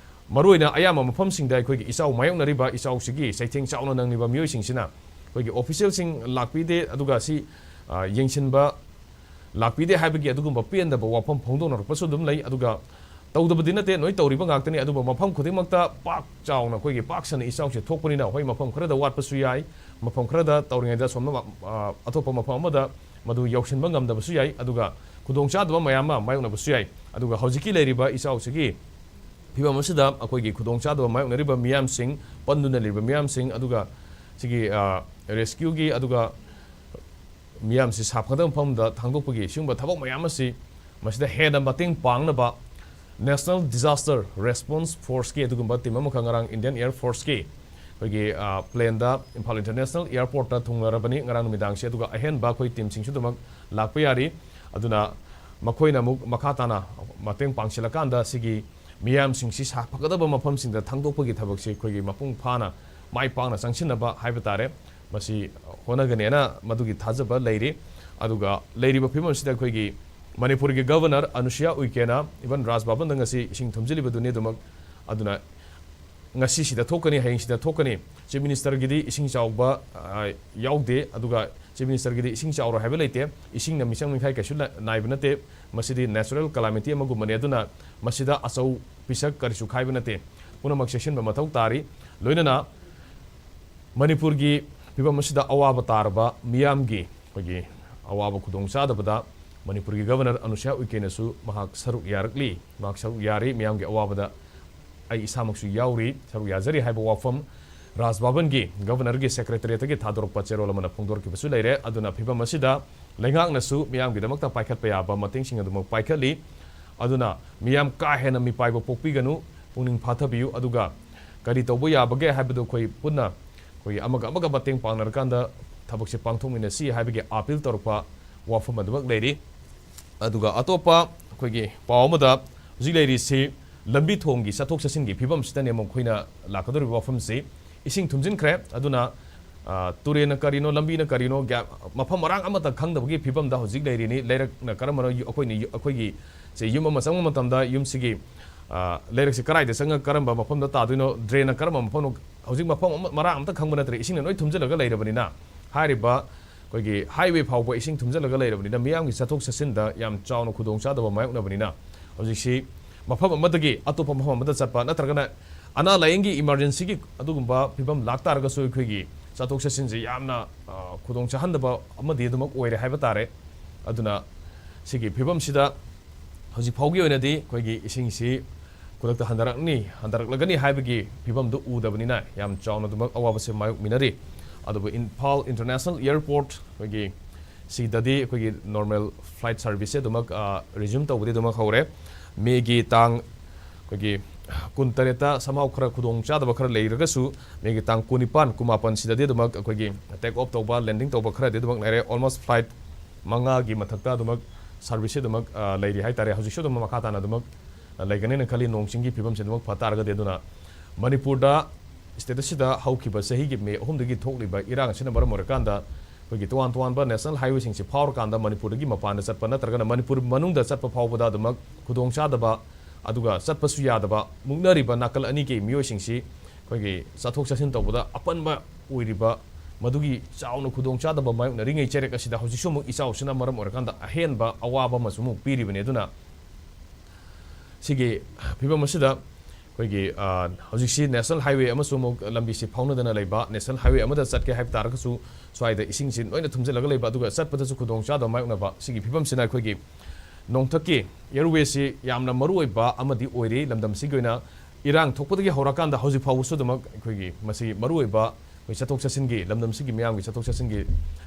ꯃꯔꯨꯑꯣꯏꯅ ꯑꯌꯥꯝꯕ ꯃꯐꯝꯁꯤꯡꯗ ꯑꯩꯈꯣꯏꯒꯤ ꯏꯆꯥꯎ ꯃꯥꯌꯣꯛꯅꯔꯤꯕ ꯏꯆꯥꯎꯁꯤꯒꯤ ꯆꯩꯊꯦꯡ ꯆꯥꯎꯅ ꯅꯪꯂꯤꯕ ꯃꯤꯑꯣꯏꯁꯤꯡꯁꯤꯅ ꯑꯩꯈꯣꯏꯒꯤ ꯑꯣꯐꯤꯁꯤꯌꯦꯜꯁꯤꯡ ꯂꯥꯛꯄꯤꯗꯦ, ꯑꯗꯨꯒ ꯁꯤ, ꯑ, ꯌꯦꯡꯁꯤꯟꯕ ꯂꯥꯛꯄꯤꯗꯦ ꯍꯥꯏꯕꯒꯤ ꯑꯗꯨꯒꯨꯝꯕ ꯄꯦꯟꯗꯕ ꯋꯥꯐꯝ ꯐꯣꯡꯗꯣꯛꯅꯔꯛꯄꯁꯨ ꯑꯗꯨꯝ ꯂꯩ꯫ ꯑꯗꯨꯒ ꯇꯧꯗꯕꯗꯤ ꯅꯠꯇꯦ, ꯂꯣꯏ ꯇꯧꯔꯤꯕ ꯉꯥꯛꯇꯅꯤ꯫ ꯑꯗꯨꯕꯨ ꯃꯐꯝ ꯈꯨꯗꯤꯡꯃꯛꯇ ꯄꯥꯛ ꯆꯥꯎꯅ ꯑꯩꯈꯣꯏꯒꯤ ꯄꯥꯛ ꯁꯟꯅ ꯏꯆꯥꯎꯁꯦ ꯊꯣꯛꯄꯅꯤꯅ, ꯍꯣꯏ, ꯃꯐꯝ ꯈꯔꯗ ꯋꯥꯠꯄꯁꯨ ꯌꯥꯏ, ꯃꯐꯝ ꯈꯔꯗ ꯇꯧꯔꯤꯉꯩꯗ ꯁꯣꯝꯗ, ꯑ, ꯑꯇꯣꯞꯄ ꯃꯐꯝ ꯑꯃꯗ ꯃꯗꯨ ꯌꯧꯁꯤꯟꯕ ꯉꯝꯗꯕꯁꯨ ꯌꯥꯏ, ꯑꯗꯨꯒ ꯈꯨꯗꯣꯡꯆꯥꯗꯕ ꯃꯌꯥꯝ ꯑꯃ ꯃꯥꯌꯣꯛꯅꯕꯁꯨ ꯌꯥꯏ꯫ ꯑꯗꯨꯒ ꯍꯧꯖꯤꯛꯀꯤ ꯂꯩꯔꯤꯕ ꯏꯆꯥꯎꯁꯤꯒꯤ ꯐꯤꯕꯝ ꯑꯁꯤꯗ ꯑꯩꯈꯣꯏꯒꯤ ꯈꯨꯗꯣꯡꯆꯥꯗꯕ ꯃꯥꯌꯣꯛꯅꯔꯤꯕ ꯃꯤꯌꯥꯝꯁꯤꯡ, ꯄꯟꯗꯨꯅ ꯂꯩꯔꯤꯕ ꯃꯤꯌꯥꯝꯁꯤꯡ, ꯑꯗꯨꯒ ꯁꯤꯒꯤ, ꯑ, ꯔꯦꯁꯀ꯭ꯌꯨꯒꯤ, ꯑꯗꯨꯒ ꯃꯤꯌꯥꯝꯁꯤ ꯁꯥꯐꯒꯗꯕ ꯃꯐꯝꯗ ꯊꯥꯡꯗꯣꯛꯄꯒꯤ ꯁꯤꯒꯨꯝꯕ ꯊꯕꯛ ꯃꯌꯥꯝ ꯑꯁꯤ ꯃꯁꯤꯗ ꯍꯦꯟꯅ ꯃꯇꯦꯡ ꯄꯥꯡꯅꯕ National Disaster Response Forceꯀꯤ ꯑꯗꯨꯒꯨꯝꯕ ꯇꯤꯝ ꯑꯃꯈꯛ ꯉꯔꯥꯡ Indian Air Forceꯀꯤ ꯑꯩꯈꯣꯏꯒꯤ, ꯑ, ꯄ꯭ꯂꯦꯟꯗ ꯏꯝꯐꯥꯜ ꯏꯟꯇꯔꯅꯦꯁꯅꯦꯜ ꯑꯦꯌꯔꯄꯣꯔꯠꯇ ꯊꯨꯡꯂꯔꯕꯅꯤ ꯉꯔꯥꯡ ꯅꯨꯃꯤꯗꯥꯡꯁꯦ꯫ ꯑꯗꯨꯒ ꯑꯍꯦꯟꯕ ꯑꯩꯈꯣꯏ ꯇꯤꯝꯁꯤꯡꯁꯨ ꯑꯗꯨꯃꯛ ꯂꯥꯛꯄ ꯌꯥꯔꯤ꯫ ꯑꯗꯨꯅ ꯃꯈꯣꯏꯅ ꯑꯃꯨꯛ ꯃꯈꯥ ꯇꯥꯅ ꯃꯇꯦꯡ ꯄꯥꯡꯁꯤꯜꯂꯀꯥꯟꯗ ꯁꯤꯒꯤ ꯃꯤꯌꯥꯝꯁꯤꯡꯁꯤ ꯁꯥꯐꯒꯗꯕ ꯃꯐꯝꯁꯤꯡꯗ ꯊꯥꯡꯗꯣꯛꯄꯒꯤ ꯊꯕꯛꯁꯤ ꯑꯩꯈꯣꯏꯒꯤ ꯃꯄꯨꯡ ꯐꯥꯅ, ꯃꯥꯏ ꯄꯥꯛꯅ ꯆꯪꯁꯤꯟꯅꯕ ꯍꯥꯏꯕ ꯇꯥꯔꯦ, ꯃꯁꯤ ꯍꯣꯠꯅꯒꯅꯦꯅ ꯃꯗꯨꯒꯤ ꯊꯥꯖꯕ ꯂꯩꯔꯤ꯫ ꯑꯗꯨꯒ ꯂꯩꯔꯤꯕ ꯐꯤꯕꯝ ꯑꯁꯤꯗ ꯑꯩꯈꯣꯏꯒꯤ ꯃꯅꯤꯄꯨꯔꯒꯤ ꯒꯕꯔꯅꯔ ꯑꯅꯨꯁꯨꯌꯥ ꯎꯏꯀꯦꯅ even ꯔꯥꯖ ꯚꯕꯟꯗ ꯉꯁꯤ ꯏꯁꯤꯡ ꯊꯨꯝꯖꯤꯜꯂꯤꯕꯗꯨꯅꯤ꯫ ꯑꯗꯨꯃꯛ, ꯑꯗꯨꯅ ꯉꯁꯤ ꯁꯤꯗ ꯊꯣꯛꯀꯅꯤ, ꯍꯌꯦꯡ ꯁꯤꯗ ꯊꯣꯛꯀꯅꯤ꯫ ꯆꯤꯐ ꯃꯤꯅꯤꯁꯇꯔꯒꯤꯗꯤ ꯏꯁꯤꯡ ꯆꯥꯎꯕ, ꯑ, ꯌꯥꯎꯗꯦ, ꯑꯗꯨꯒ ꯆꯤꯐ ꯃꯤꯅꯤꯁꯇꯔꯒꯤꯗꯤ ꯏꯁꯤꯡ ꯆꯥꯎꯔꯣꯏ ꯍꯥꯏꯕ ꯂꯩꯇꯦ꯫ ꯏꯁꯤꯡꯅ ꯃꯤꯆꯪ ꯃꯤꯈꯥꯏ ꯀꯩꯁꯨ ꯂ-, ꯅꯥꯏꯕ ꯅꯠꯇꯦ꯫ ꯃꯁꯤꯗꯤ natural calamity ꯑꯃꯒꯨꯝꯕꯅꯤ꯫ ꯑꯗꯨꯅ ꯃꯁꯤꯗ ꯑꯆꯧ ꯄꯤꯁꯛ ꯀꯔꯤꯁꯨ ꯈꯥꯏꯕ ꯅꯠꯇꯦ꯫ ꯄꯨꯝꯅꯃꯛ ꯆꯦꯛꯁꯤꯟꯕ ꯃꯊꯧ ꯇꯥꯔꯤ꯫ ꯂꯣꯏꯅꯅ ꯃꯅꯤꯄꯨꯔꯒꯤ ꯐꯤꯕꯝ ꯑꯁꯤꯗ ꯑꯋꯥꯕ ꯇꯥꯔꯕ ꯃꯤꯌꯥꯝꯒꯤ ꯑꯩꯈꯣꯏꯒꯤ ꯑꯋꯥꯕ ꯈꯨꯗꯣꯡꯆꯥꯗꯕꯗ ꯃꯅꯤꯄꯨꯔꯒꯤ ꯒꯕꯔꯅꯔ ꯑꯅꯨꯁ꯭ꯌꯥ ꯎꯏꯀꯦꯅꯁꯨ ꯃꯍꯥꯛ ꯁꯔꯨꯛ ꯌꯥꯔꯛꯂꯤ꯫ ꯃꯍꯥꯛ ꯁꯔꯨꯛ ꯌꯥꯔꯤ, ꯃꯤꯌꯥꯝꯒꯤ ꯑꯋꯥꯕꯗ ꯑꯩ ꯏꯁꯥꯃꯛꯁꯨ ꯌꯥꯎꯔꯤ, ꯁꯔꯨꯛ ꯌꯥꯖꯔꯤ ꯍꯥꯏꯕ ꯋꯥꯐꯝ ꯔꯥꯖ ꯚꯕꯟꯒꯤ ꯒꯕꯔꯅꯔꯒꯤ ꯁꯦꯀ꯭ꯔꯦꯇꯔꯤꯌꯦꯠꯇꯒꯤ ꯊꯥꯗꯣꯔꯛꯄ ꯆꯦꯔꯣꯜ ꯑꯃꯅ ꯐꯣꯡꯗꯣꯔꯛꯈꯤꯕꯁꯨ ꯂꯩꯔꯦ꯫ ꯑꯗꯨꯅ ꯐꯤꯕꯝ ꯑꯁꯤꯗ ꯂꯩꯉꯥꯛꯅꯁꯨ ꯃꯤꯌꯥꯝꯒꯤꯗꯃꯛꯇ ꯄꯥꯏꯈꯠꯄ ꯌꯥꯕ ꯃꯇꯦꯡꯁꯤꯡ ꯑꯗꯨꯃꯛ ꯄꯥꯏꯈꯠꯂꯤ꯫ ꯑꯗꯨꯅ ꯃꯤꯌꯥꯝ ꯀꯥ ꯍꯦꯟꯅ ꯃꯤꯄꯥꯏꯕ ꯄꯣꯛꯄꯤꯒꯅꯨ, ꯄꯨꯛꯅꯤꯡ ꯐꯥꯊꯕꯤꯌꯨ, ꯑꯗꯨꯒ ꯀꯔꯤ ꯇꯧꯕ ꯌꯥꯕꯒꯦ ꯍꯥꯏꯕꯗꯨ ꯑꯩꯈꯣꯏ ꯄꯨꯟꯅ ꯑꯩꯈꯣꯏꯒꯤ ꯑꯃꯒ ꯑꯃꯒ ꯃꯇꯦꯡ ꯄꯥꯡꯅꯔꯀꯥꯟꯗ ꯊꯕꯛꯁꯦ ꯄꯥꯡꯊꯣꯛꯃꯤꯟꯅꯁꯤ ꯍꯥꯏꯕꯒꯤ ꯑꯥꯄꯤꯜ ꯇꯧꯔꯛꯄ ꯋꯥꯐꯝ ꯑꯗꯨꯃꯛ ꯂꯩꯔꯤ꯫ ꯑꯗꯨꯒ ꯑꯇꯣꯞꯄ ꯑꯩꯈꯣꯏꯒꯤ ꯄꯥꯎ ꯑꯃꯗ ꯍꯧꯖꯤꯛ ꯂꯩꯔꯤꯁꯤ ꯂꯝꯕꯤ ꯊꯣꯡꯒꯤ ꯆꯠꯊꯣꯛ ꯆꯠꯁꯤꯟꯒꯤ ꯐꯤꯕꯝꯁꯤꯗꯅꯦ ꯑꯃꯨꯛ ꯑꯩꯈꯣꯏꯅ ꯂꯥꯛꯀꯗꯧꯔꯤꯕ ꯋꯥꯐꯝꯁꯤ꯫ ꯏꯁꯤꯡ ꯊꯨꯝꯖꯤꯟꯈ꯭ꯔꯦ꯫ ꯑꯗꯨꯅ, ꯑ, ꯇꯨꯔꯦꯟꯅ ꯀꯔꯤꯅꯣ, ꯂꯝꯕꯤꯅ ꯀꯔꯤꯅꯣ, ꯒ꯭ꯌꯥ-, ꯃꯐꯝ ꯃꯔꯥꯡ ꯑꯃꯠꯇ ꯈꯪꯗꯕꯒꯤ ꯐꯤꯕꯝꯗ ꯍꯧꯖꯤꯛ ꯂꯩꯔꯤꯅꯤ꯫ ꯂꯩꯔꯛꯅ ꯀꯔꯝꯕꯅꯣ, ꯌꯨ-, ꯑꯩꯈꯣꯏꯅ ꯌꯨ-, ꯑꯩꯈꯣꯏꯒꯤ ꯁꯦ ꯌꯨꯝ ꯑꯃ ꯆꯪꯕ ꯃꯇꯝꯗ ꯌꯨꯝꯁꯤꯒꯤ, ꯑ, ꯂꯩꯔꯛꯁꯤ ꯀꯗꯥꯏꯗ ꯆꯪꯉꯒ ꯀꯔꯝꯕ ꯃꯐꯝꯗ ꯇꯥꯗꯣꯏꯅꯣ, ꯗ꯭ꯔꯦꯟꯅ ꯀꯔꯝꯕ ꯃꯐꯝꯅꯣ, ꯍꯧꯖꯤꯛ ꯃꯐꯝ ꯑꯃ, ꯃꯔꯥꯡ ꯑꯃꯇ ꯈꯪꯕ ꯅꯠꯇ꯭ꯔꯦ꯫ ꯏꯁꯤꯡꯅ ꯂꯣꯏ ꯊꯨꯝꯖꯤꯜꯂꯒ ꯂꯩꯔꯕꯅꯤꯅ, ꯍꯥꯏꯔꯤꯕ ꯑꯩꯈꯣꯏꯒꯤ ꯍꯥꯏꯋꯦ ꯐꯥꯎꯕ ꯏꯁꯤꯡ ꯊꯨꯝꯖꯤꯜꯂꯒ ꯂꯩꯔꯕꯅꯤꯅ, ꯃꯤꯌꯥꯝꯒꯤ ꯆꯠꯊꯣꯛ ꯆꯠꯁꯤꯟꯗ ꯌꯥꯝ ꯆꯥꯎꯅ ꯈꯨꯗꯣꯡꯆꯥꯗꯕ ꯃꯥꯌꯣꯛꯅꯕꯅꯤꯅ, ꯍꯧꯖꯤꯛꯁꯤ ꯃꯐꯝ ꯑꯃꯗꯒꯤ ꯑꯇꯣꯞꯄ ꯃꯐꯝ ꯑꯃꯗ ꯆꯠꯄ, ꯅꯠꯇ꯭ꯔꯒꯅ ꯑꯅꯥ ꯂꯥꯏꯌꯦꯡꯒꯤ ꯏꯃꯥꯔꯖꯦꯟꯁꯤꯒꯤ ꯑꯗꯨꯒꯨꯝꯕ ꯐꯤꯕꯝ ꯂꯥꯛꯇꯥꯔꯒꯁꯨ, ꯑꯩꯈꯣꯏꯒꯤ ꯆꯠꯊꯣꯛ ꯆꯠꯁꯤꯟꯁꯦ ꯌꯥꯝꯅ, ꯑ, ꯈꯨꯗꯣꯡ ꯆꯥꯍꯟꯗꯕ ꯑꯃꯗꯤ ꯑꯗꯨꯃꯛ ꯑꯣꯏꯔꯦ ꯍꯥꯏꯕ ꯇꯥꯔꯦ꯫ ꯑꯗꯨꯅ ꯁꯤꯒꯤ ꯐꯤꯕꯝꯁꯤꯗ ꯍꯧꯖꯤꯛ ꯐꯥꯎꯒꯤ ꯑꯣꯏꯅꯗꯤ ꯑꯩꯈꯣꯏꯒꯤ ꯏꯁꯤꯡꯁꯤ ꯈꯨꯗꯛꯇ ꯍꯟꯊꯔꯛꯅꯤ, ꯍꯟꯊꯔꯛꯂꯒꯅꯤ ꯍꯥꯏꯕꯒꯤ ꯐꯤꯕꯝꯗꯨ ꯎꯗꯕꯅꯤꯅ ꯌꯥꯝ ꯆꯥꯎꯅ ꯑꯗꯨꯃꯛ ꯑꯋꯥꯕꯁꯦ ꯃꯥꯌꯣꯛꯃꯤꯟꯅꯔꯤ꯫ ꯑꯗꯨꯕꯨ ꯏꯝꯐꯥꯜ ꯏꯟꯇꯔꯅꯦꯁꯅꯦꯜ ꯑꯦꯌꯔꯄꯣꯔꯠ ꯑꯩꯈꯣꯏꯒꯤ ꯁꯤꯗꯗꯤ ꯑꯩꯈꯣꯏꯒꯤ ꯅꯣꯔꯃꯦꯜ ꯐ꯭ꯂꯥꯏꯠ ꯁꯥꯔꯚꯤꯁꯁꯦ ꯑꯗꯨꯃꯛ, ꯑ, ꯔꯤꯖ꯭ꯌꯨꯝ ꯇꯧꯕꯗꯤ ꯑꯗꯨꯃꯛ ꯍꯧꯔꯦ꯫ ꯃꯦꯒꯤ ꯇꯥꯡ ꯑꯩꯈꯣꯏꯒꯤ ꯀꯨꯟꯇꯔꯦꯠꯇ somehow ꯈꯔ ꯈꯨꯗꯣꯡ ꯆꯥꯗꯕ ꯈꯔ ꯂꯩꯔꯒꯁꯨ, ꯃꯦꯒꯤ ꯇꯥꯡ ꯀꯨꯟꯅꯤꯄꯥꯟ, ꯀꯨꯟꯃꯥꯄꯟꯁꯤꯗꯗꯤ ꯑꯗꯨꯃꯛ ꯑꯩꯈꯣꯏꯒꯤ take off ꯇꯧꯕ, landing ꯇꯧꯕ ꯈꯔꯗꯤ ꯑꯗꯨꯃꯛ ꯂꯩꯔꯦ꯫ Almost flight ꯃꯉꯥꯒꯤ ꯃꯊꯛꯇ ꯑꯗꯨꯃꯛ ꯁꯥꯔꯚꯤꯁꯁꯦ ꯑꯗꯨꯃꯛ, ꯑ, ꯂꯩꯔꯤ ꯍꯥꯏꯇꯥꯔꯦ꯫ ꯍꯧꯖꯤꯛꯁꯨ ꯑꯗꯨꯝ ꯃꯈꯥ ꯇꯥꯅ ꯑꯗꯨꯃꯛ, ꯑ, ꯂꯩꯒꯅꯦꯅ ꯈꯜꯂꯤ, ꯅꯣꯡ ꯆꯤꯡꯒꯤ ꯐꯤꯕꯝꯁꯦ ꯑꯗꯨꯃꯛ ꯐ ꯇꯥꯔꯒꯗꯤ꯫ ꯑꯗꯨꯅ ꯃꯅꯤꯄꯨꯔꯗ state ꯑꯁꯤꯗ ꯍꯧꯈꯤꯕ ꯆꯍꯤꯒꯤ ꯃꯦ ꯑꯍꯨꯝꯗꯒꯤ ꯊꯣꯛꯂꯤꯕ ꯏꯔꯥꯡ ꯑꯁꯤꯅ ꯃꯔꯝ ꯑꯣꯏꯔꯀꯥꯟꯗ ꯑꯩꯈꯣꯏꯒꯤ ꯇꯣꯉꯥꯟ ꯇꯣꯉꯥꯟꯕ ꯅꯦꯁꯅꯦꯜ ꯍꯥꯏꯋꯦꯁꯤꯡꯁꯤ ꯐꯥꯎꯔꯀꯥꯟꯗ ꯃꯅꯤꯄꯨꯔꯗꯒꯤ ꯃꯄꯥꯟꯗ ꯆꯠꯄ ꯅꯠꯇ꯭ꯔꯒꯅ ꯃꯅꯤꯄꯨꯔ ꯃꯅꯨꯡꯗ ꯆꯠꯄ ꯐꯥꯎꯕꯗ ꯑꯗꯨꯃꯛ ꯈꯨꯗꯣꯡꯆꯥꯗꯕ, ꯑꯗꯨꯒ ꯆꯠꯄꯁꯨ ꯌꯥꯗꯕ, ꯃꯨꯛꯅꯔꯤꯕ ꯅꯥꯀꯜ ꯑꯅꯤꯒꯤ ꯃꯤꯑꯣꯏꯁꯤꯡꯁꯤ ꯑꯩꯈꯣꯏꯒꯤ ꯆꯠꯊꯣꯛ ꯆꯠꯁꯤꯟ ꯇꯧꯕꯗ ꯑꯄꯟꯕ ꯑꯣꯏꯔꯤꯕ, ꯃꯗꯨꯒꯤ ꯆꯥꯎꯅ ꯈꯨꯗꯣꯡꯆꯥꯗꯕ ꯃꯥꯌꯣꯛꯅꯔꯤꯉꯩ ꯆꯩꯔꯛ ꯑꯁꯤꯗ ꯍꯧꯖꯤꯛꯁꯨ ꯑꯃꯨꯛ ꯏꯆꯥꯎꯁꯤꯅ ꯃꯔꯝ ꯑꯣꯏꯔꯀꯥꯟꯗ ꯑꯍꯦꯟꯕ ꯑꯋꯥꯕ ꯑꯃꯁꯨ ꯑꯃꯨꯛ ꯄꯤꯔꯤꯕꯅꯤ꯫ ꯑꯗꯨꯅ ꯁꯤꯒꯤ ꯐꯤꯕꯝ ꯑꯁꯤꯗ ꯑꯩꯈꯣꯏꯒꯤ ꯑ, ꯍꯧꯖꯤꯛꯁꯤ ꯅꯦꯁꯅꯦꯜ ꯍꯥꯏꯋꯦ ꯑꯃꯁꯨ ꯑꯃꯨꯛ ꯂꯝꯕꯤꯁꯤ ꯐꯥꯎꯅꯗꯅ ꯂꯩꯕ, ꯅꯦꯁꯅꯦꯜ ꯍꯥꯏꯋꯦ ꯑꯃꯗ ꯆꯠꯀꯦ ꯍꯥꯏꯕ ꯇꯥꯔꯒꯁꯨ ꯁ꯭ꯋꯥꯏꯗ ꯏꯁꯤꯡꯁꯤ ꯂꯣꯏꯅ ꯊꯨꯝꯖꯤꯜꯂꯒ ꯂꯩꯕ, ꯑꯗꯨꯒ ꯆꯠꯄꯗꯁꯨ ꯈꯨꯗꯣꯡꯆꯥꯗꯕ ꯃꯥꯌꯣꯛꯅꯕ, ꯁꯤꯒꯤ ꯐꯤꯕꯝꯁꯤꯅ ꯑꯩꯈꯣꯏꯒꯤ ꯅꯣꯡꯊꯛꯀꯤ ꯑꯦꯌꯔꯋꯦꯁꯤ ꯌꯥꯝꯅ ꯃꯔꯨꯑꯣꯏꯕ ꯑꯃꯗꯤ ꯑꯣꯏꯔꯤ꯫ ꯂꯝꯗꯝꯁꯤꯒꯤ ꯑꯣꯏꯅ ꯏꯔꯥꯡ ꯊꯣꯛꯄꯗꯒꯤ ꯍꯧꯔꯀꯥꯟꯗ ꯍꯧꯖꯤꯛ ꯐꯥꯎꯕꯁꯨ ꯑꯗꯨꯃꯛ ꯑꯩꯈꯣꯏꯒꯤ ꯃꯁꯤ ꯃꯔꯨꯑꯣꯏꯕ ꯑꯩꯈꯣꯏ ꯆꯠꯊꯣꯛ ꯆꯠꯁꯤꯟꯒꯤ, ꯂꯝꯗꯝꯁꯤꯒꯤ ꯃꯤꯌꯥꯝꯒꯤ ꯆꯠꯊꯣꯛ ꯆꯠꯁꯤꯟꯒꯤ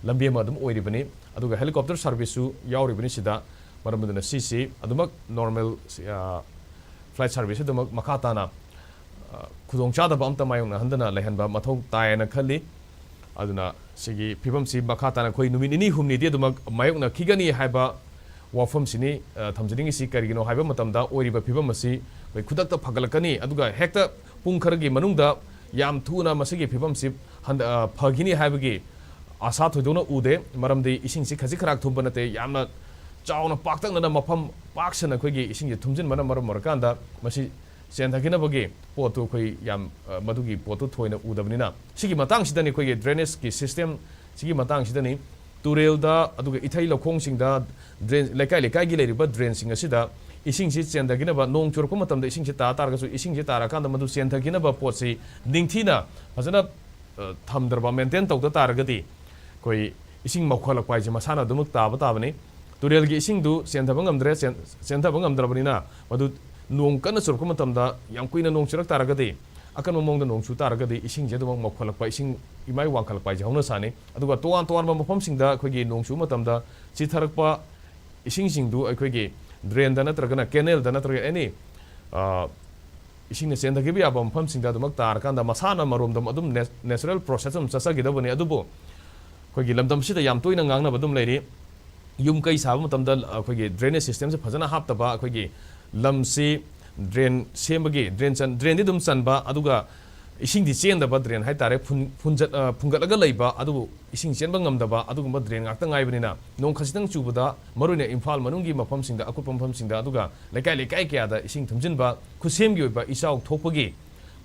ꯂꯝꯕꯤ ꯑꯃ ꯑꯗꯨꯝ ꯑꯣꯏꯔꯤꯕꯅꯤ꯫ ꯑꯗꯨꯒ ꯍꯦꯂꯤꯀꯣꯞꯇꯔ ꯁꯥꯔꯚꯤꯁꯁꯨ ꯌꯥꯎꯔꯤꯕꯅꯤ ꯁꯤꯗ꯫ ꯃꯔꯝ ꯑꯗꯨꯅ ꯁꯤꯁꯤ ꯑꯗꯨꯃꯛ ꯅꯣꯔꯃꯦꯜ, ꯑ, ꯐ꯭ꯂꯥꯏꯠ ꯁꯥꯔꯚꯤꯁ ꯑꯗꯨꯃꯛ ꯃꯈꯥ ꯇꯥꯅ, ꯑ, ꯈꯨꯗꯣꯡꯆꯥꯗꯕ ꯑꯝꯇ ꯃꯥꯌꯣꯛꯅꯍꯟꯗꯅ ꯂꯩꯍꯟꯕ ꯃꯊꯧ ꯇꯥꯏꯌꯦꯅ ꯈꯜꯂꯤ꯫ ꯑꯗꯨꯅ ꯁꯤꯒꯤ ꯐꯤꯕꯝꯁꯤ ꯃꯈꯥ ꯇꯥꯅ ꯑꯩꯈꯣꯏ ꯅꯨꯃꯤꯠ ꯅꯤꯅꯤ ꯍꯨꯝꯅꯤꯗꯤ ꯑꯗꯨꯃꯛ ꯃꯥꯌꯣꯛꯅꯈꯤꯒꯅꯤ ꯍꯥꯏꯕ ꯋꯥꯐꯝꯁꯤꯅꯤ, ꯑ, ꯊꯝꯖꯅꯤꯡꯉꯤꯁꯤ꯫ ꯀꯔꯤꯒꯤꯅꯣ ꯍꯥꯏꯕ ꯃꯇꯝꯗ ꯑꯣꯏꯔꯤꯕ ꯐꯤꯕꯝ ꯑꯁꯤ ꯑꯩꯈꯣꯏ ꯈꯨꯗꯛꯇ ꯐꯒꯠꯂꯛꯀꯅꯤ, ꯑꯗꯨꯒ ꯍꯦꯛꯇ ꯄꯨꯡ ꯈꯔꯒꯤ ꯃꯅꯨꯡꯗ ꯌꯥꯝ ꯊꯨꯅ ꯃꯁꯤꯒꯤ ꯐꯤꯕꯝꯁꯤ ꯍꯟꯗ-, ꯑ, ꯐꯈꯤꯅꯤ ꯍꯥꯏꯕꯒꯤ ꯑꯥꯁꯥ ꯊꯣꯏꯗꯣꯛꯅ ꯎꯗꯦ꯫ ꯃꯔꯝꯗꯤ ꯏꯁꯤꯡꯁꯤ ꯈꯖꯤꯛ ꯈꯔꯥꯛ ꯊꯨꯝꯕ ꯅꯠꯇꯦ, ꯌꯥꯝꯅ ꯆꯥꯎꯅ ꯄꯥꯛꯇꯛꯅꯅ ꯃꯐꯝ ꯄꯥꯛ ꯁꯟꯅ ꯑꯩꯈꯣꯏꯒꯤ ꯏꯁꯤꯡꯁꯦ ꯊꯨꯝꯖꯤꯟꯕꯅ ꯃꯔꯝ ꯑꯣꯏꯔꯀꯥꯟꯗ ꯃꯁꯤ ꯆꯦꯟꯊꯈꯤꯅꯕꯒꯤ ꯄꯣꯠꯇꯨ ꯑꯩꯈꯣꯏ ꯌꯥꯝ, ꯑ, ꯃꯗꯨꯒꯤ ꯄꯣꯠꯇꯨ ꯊꯣꯏꯅ ꯎꯗꯕꯅꯤꯅ, ꯁꯤꯒꯤ ꯃꯇꯥꯡꯁꯤꯗꯅꯤ, ꯑꯩꯈꯣꯏꯒꯤ ꯗ꯭ꯔꯦꯅꯦꯖꯀꯤ ꯁꯤꯁꯇꯦꯝ ꯁꯤꯒꯤ ꯃꯇꯥꯡꯁꯤꯗꯅꯤ꯫ ꯇꯨꯔꯦꯜꯗ ꯑꯗꯨꯒ ꯏꯊꯩ ꯂꯧꯈꯣꯡꯁꯤꯡꯗ, ꯗ꯭ꯔꯦꯟ, ꯂꯩꯀꯥꯏ ꯂꯩꯀꯥꯏꯒꯤ ꯂꯩꯔꯤꯕ ꯗ꯭ꯔꯦꯟꯁꯤꯡ ꯑꯁꯤꯗ ꯏꯁꯤꯡꯁꯤ ꯆꯦꯟꯊꯈꯤꯅꯕ, ꯅꯣꯡ ꯆꯨꯔꯛꯄ ꯃꯇꯝꯗ ꯏꯁꯤꯡꯁꯤ ꯇꯥ ꯇꯥꯔꯒꯁꯨ, ꯏꯁꯤꯡꯁꯤ ꯇꯥꯔꯀꯥꯟꯗ ꯃꯗꯨ ꯆꯦꯟꯊꯈꯤꯅꯕ ꯄꯣꯠꯁꯤ ꯅꯤꯡꯊꯤꯅ ꯐꯖꯅ, ꯑ, ꯊꯝꯗ꯭ꯔꯕ, ꯃꯦꯟꯇꯦꯟ ꯇꯧꯗ ꯇꯥꯔꯒꯗꯤ, ꯑꯩꯈꯣꯏ ꯏꯁꯤꯡ ꯃꯧꯈꯠꯂꯛꯄ ꯍꯥꯏꯁꯦ ꯃꯁꯥꯅ ꯑꯗꯨꯃꯛ ꯇꯥꯕ ꯇꯥꯕꯅꯤ꯫ ꯇꯨꯔꯦꯜꯒꯤ ꯏꯁꯤꯡꯗꯨ ꯆꯦꯟꯊꯕ ꯉꯝꯗ꯭ꯔꯦ, ꯆꯦꯟ-, ꯆꯦꯟꯊꯕ ꯉꯝꯗ꯭ꯔꯕꯅꯤꯅ, ꯃꯗꯨ ꯅꯣꯡ ꯀꯟꯅ ꯆꯨꯔꯛꯄ ꯃꯇꯝꯗ, ꯌꯥꯝ ꯀꯨꯏꯅ ꯅꯣꯡ ꯆꯨꯔꯛ ꯇꯥꯔꯒꯗꯤ, ꯑꯀꯟꯕ ꯃꯑꯣꯡꯗ ꯅꯣꯡ ꯆꯨ ꯇꯥꯔꯒꯗꯤ, ꯏꯁꯤꯡꯁꯦ ꯑꯗꯨꯃꯛ ꯃꯧꯈꯠꯂꯛꯄ, ꯏꯁꯤꯡ ꯏꯃꯥꯏ ꯋꯥꯡꯈꯠꯂꯛꯄ ꯍꯥꯏꯁꯦ ꯍꯧꯅ ꯁꯥꯅꯤ꯫ ꯑꯗꯨꯒ ꯇꯣꯉꯥꯟ ꯇꯣꯉꯥꯟꯕ ꯃꯐꯝꯁꯤꯡꯗ ꯑꯩꯈꯣꯏꯒꯤ ꯅꯣꯡ ꯆꯨꯕ ꯃꯇꯝꯗ ꯆꯤꯊꯔꯛꯄ ꯏꯁꯤꯡꯁꯤꯡꯗꯨ ꯑꯩꯈꯣꯏꯒꯤ ꯗ꯭ꯔꯦꯟꯗ ꯅꯠꯇ꯭ꯔꯒꯅ ꯀꯦꯅꯦꯜꯗ ꯅꯠꯇ꯭ꯔꯒ ꯑꯦꯅꯤ, ꯑ, ꯏꯁꯤꯡꯅ ꯆꯦꯟꯊꯈꯤꯕ ꯌꯥꯕ ꯃꯐꯝꯁꯤꯡꯗ ꯑꯗꯨꯃꯛ ꯇꯥꯔꯀꯥꯟꯗ ꯃꯁꯥꯅ ꯃꯔꯣꯝꯗ ꯑꯗꯨꯝ ꯅꯦ-, ꯅꯦꯆꯔꯦꯜ ꯄ꯭ꯔꯣꯁꯦꯁ ꯑꯗꯨꯝ ꯆꯠꯆꯈꯤꯗꯕꯅꯤ꯫ ꯑꯗꯨꯕꯨ ꯑꯩꯈꯣꯏꯒꯤ ꯂꯝꯗꯝꯁꯤꯗ ꯌꯥꯝ ꯇꯣꯏꯅ ꯉꯥꯡꯅꯕ ꯑꯗꯨꯝ ꯂꯩꯔꯤ, ꯌꯨꯝ ꯀꯩ ꯁꯥꯕ ꯃꯇꯝꯗ ꯑꯩꯈꯣꯏꯒꯤ ꯗ꯭ꯔꯦꯅꯦꯖ ꯁꯤꯁꯇꯦꯝꯁꯦ ꯐꯖꯅ ꯍꯥꯞꯇꯕ, ꯑꯩꯈꯣꯏꯒꯤ ꯂꯝꯁꯤ ꯗ꯭ꯔꯦꯟ ꯁꯦꯝꯕꯒꯤ, ꯗ꯭ꯔꯦꯟ ꯆꯟ-, ꯗ꯭ꯔꯦꯟꯗꯤ ꯑꯗꯨꯝ ꯆꯟꯕ, ꯑꯗꯨꯒ ꯏꯁꯤꯡꯗꯤ ꯆꯦꯟꯗꯕ, ꯗ꯭ꯔꯦꯟ ꯍꯥꯏꯇꯥꯔꯦ, ꯐꯨꯟ-, ꯐꯨꯟꯖꯠ-, ꯑ, ꯐꯨꯟꯒꯠꯂꯒ ꯂꯩꯕ, ꯑꯗꯨꯕꯨ ꯏꯁꯤꯡ ꯆꯦꯟꯕ ꯉꯝꯗꯕ ꯑꯗꯨꯒꯨꯝꯕ ꯗ꯭ꯔꯦꯟ ꯉꯥꯛꯇ ꯉꯥꯏꯕꯅꯤꯅ, ꯅꯣꯡ ꯈꯖꯤꯛꯇꯪ ꯆꯨꯕꯗ, ꯃꯔꯨꯑꯣꯏꯅ ꯏꯝꯐꯥꯜ ꯃꯅꯨꯡꯒꯤ ꯃꯐꯝꯁꯤꯡꯗ, ꯑꯀꯨꯠꯄ ꯃꯐꯝꯁꯤꯡꯗ, ꯑꯗꯨꯒ ꯂꯩꯀꯥꯏ ꯂꯩꯀꯥꯏ ꯀꯌꯥꯗ ꯏꯁꯤꯡ ꯊꯨꯝꯖꯤꯟꯕ, ꯈꯨꯠꯁꯦꯝꯒꯤ ꯑꯣꯏꯕ ꯏꯆꯥꯎ ꯊꯣꯛꯄꯒꯤ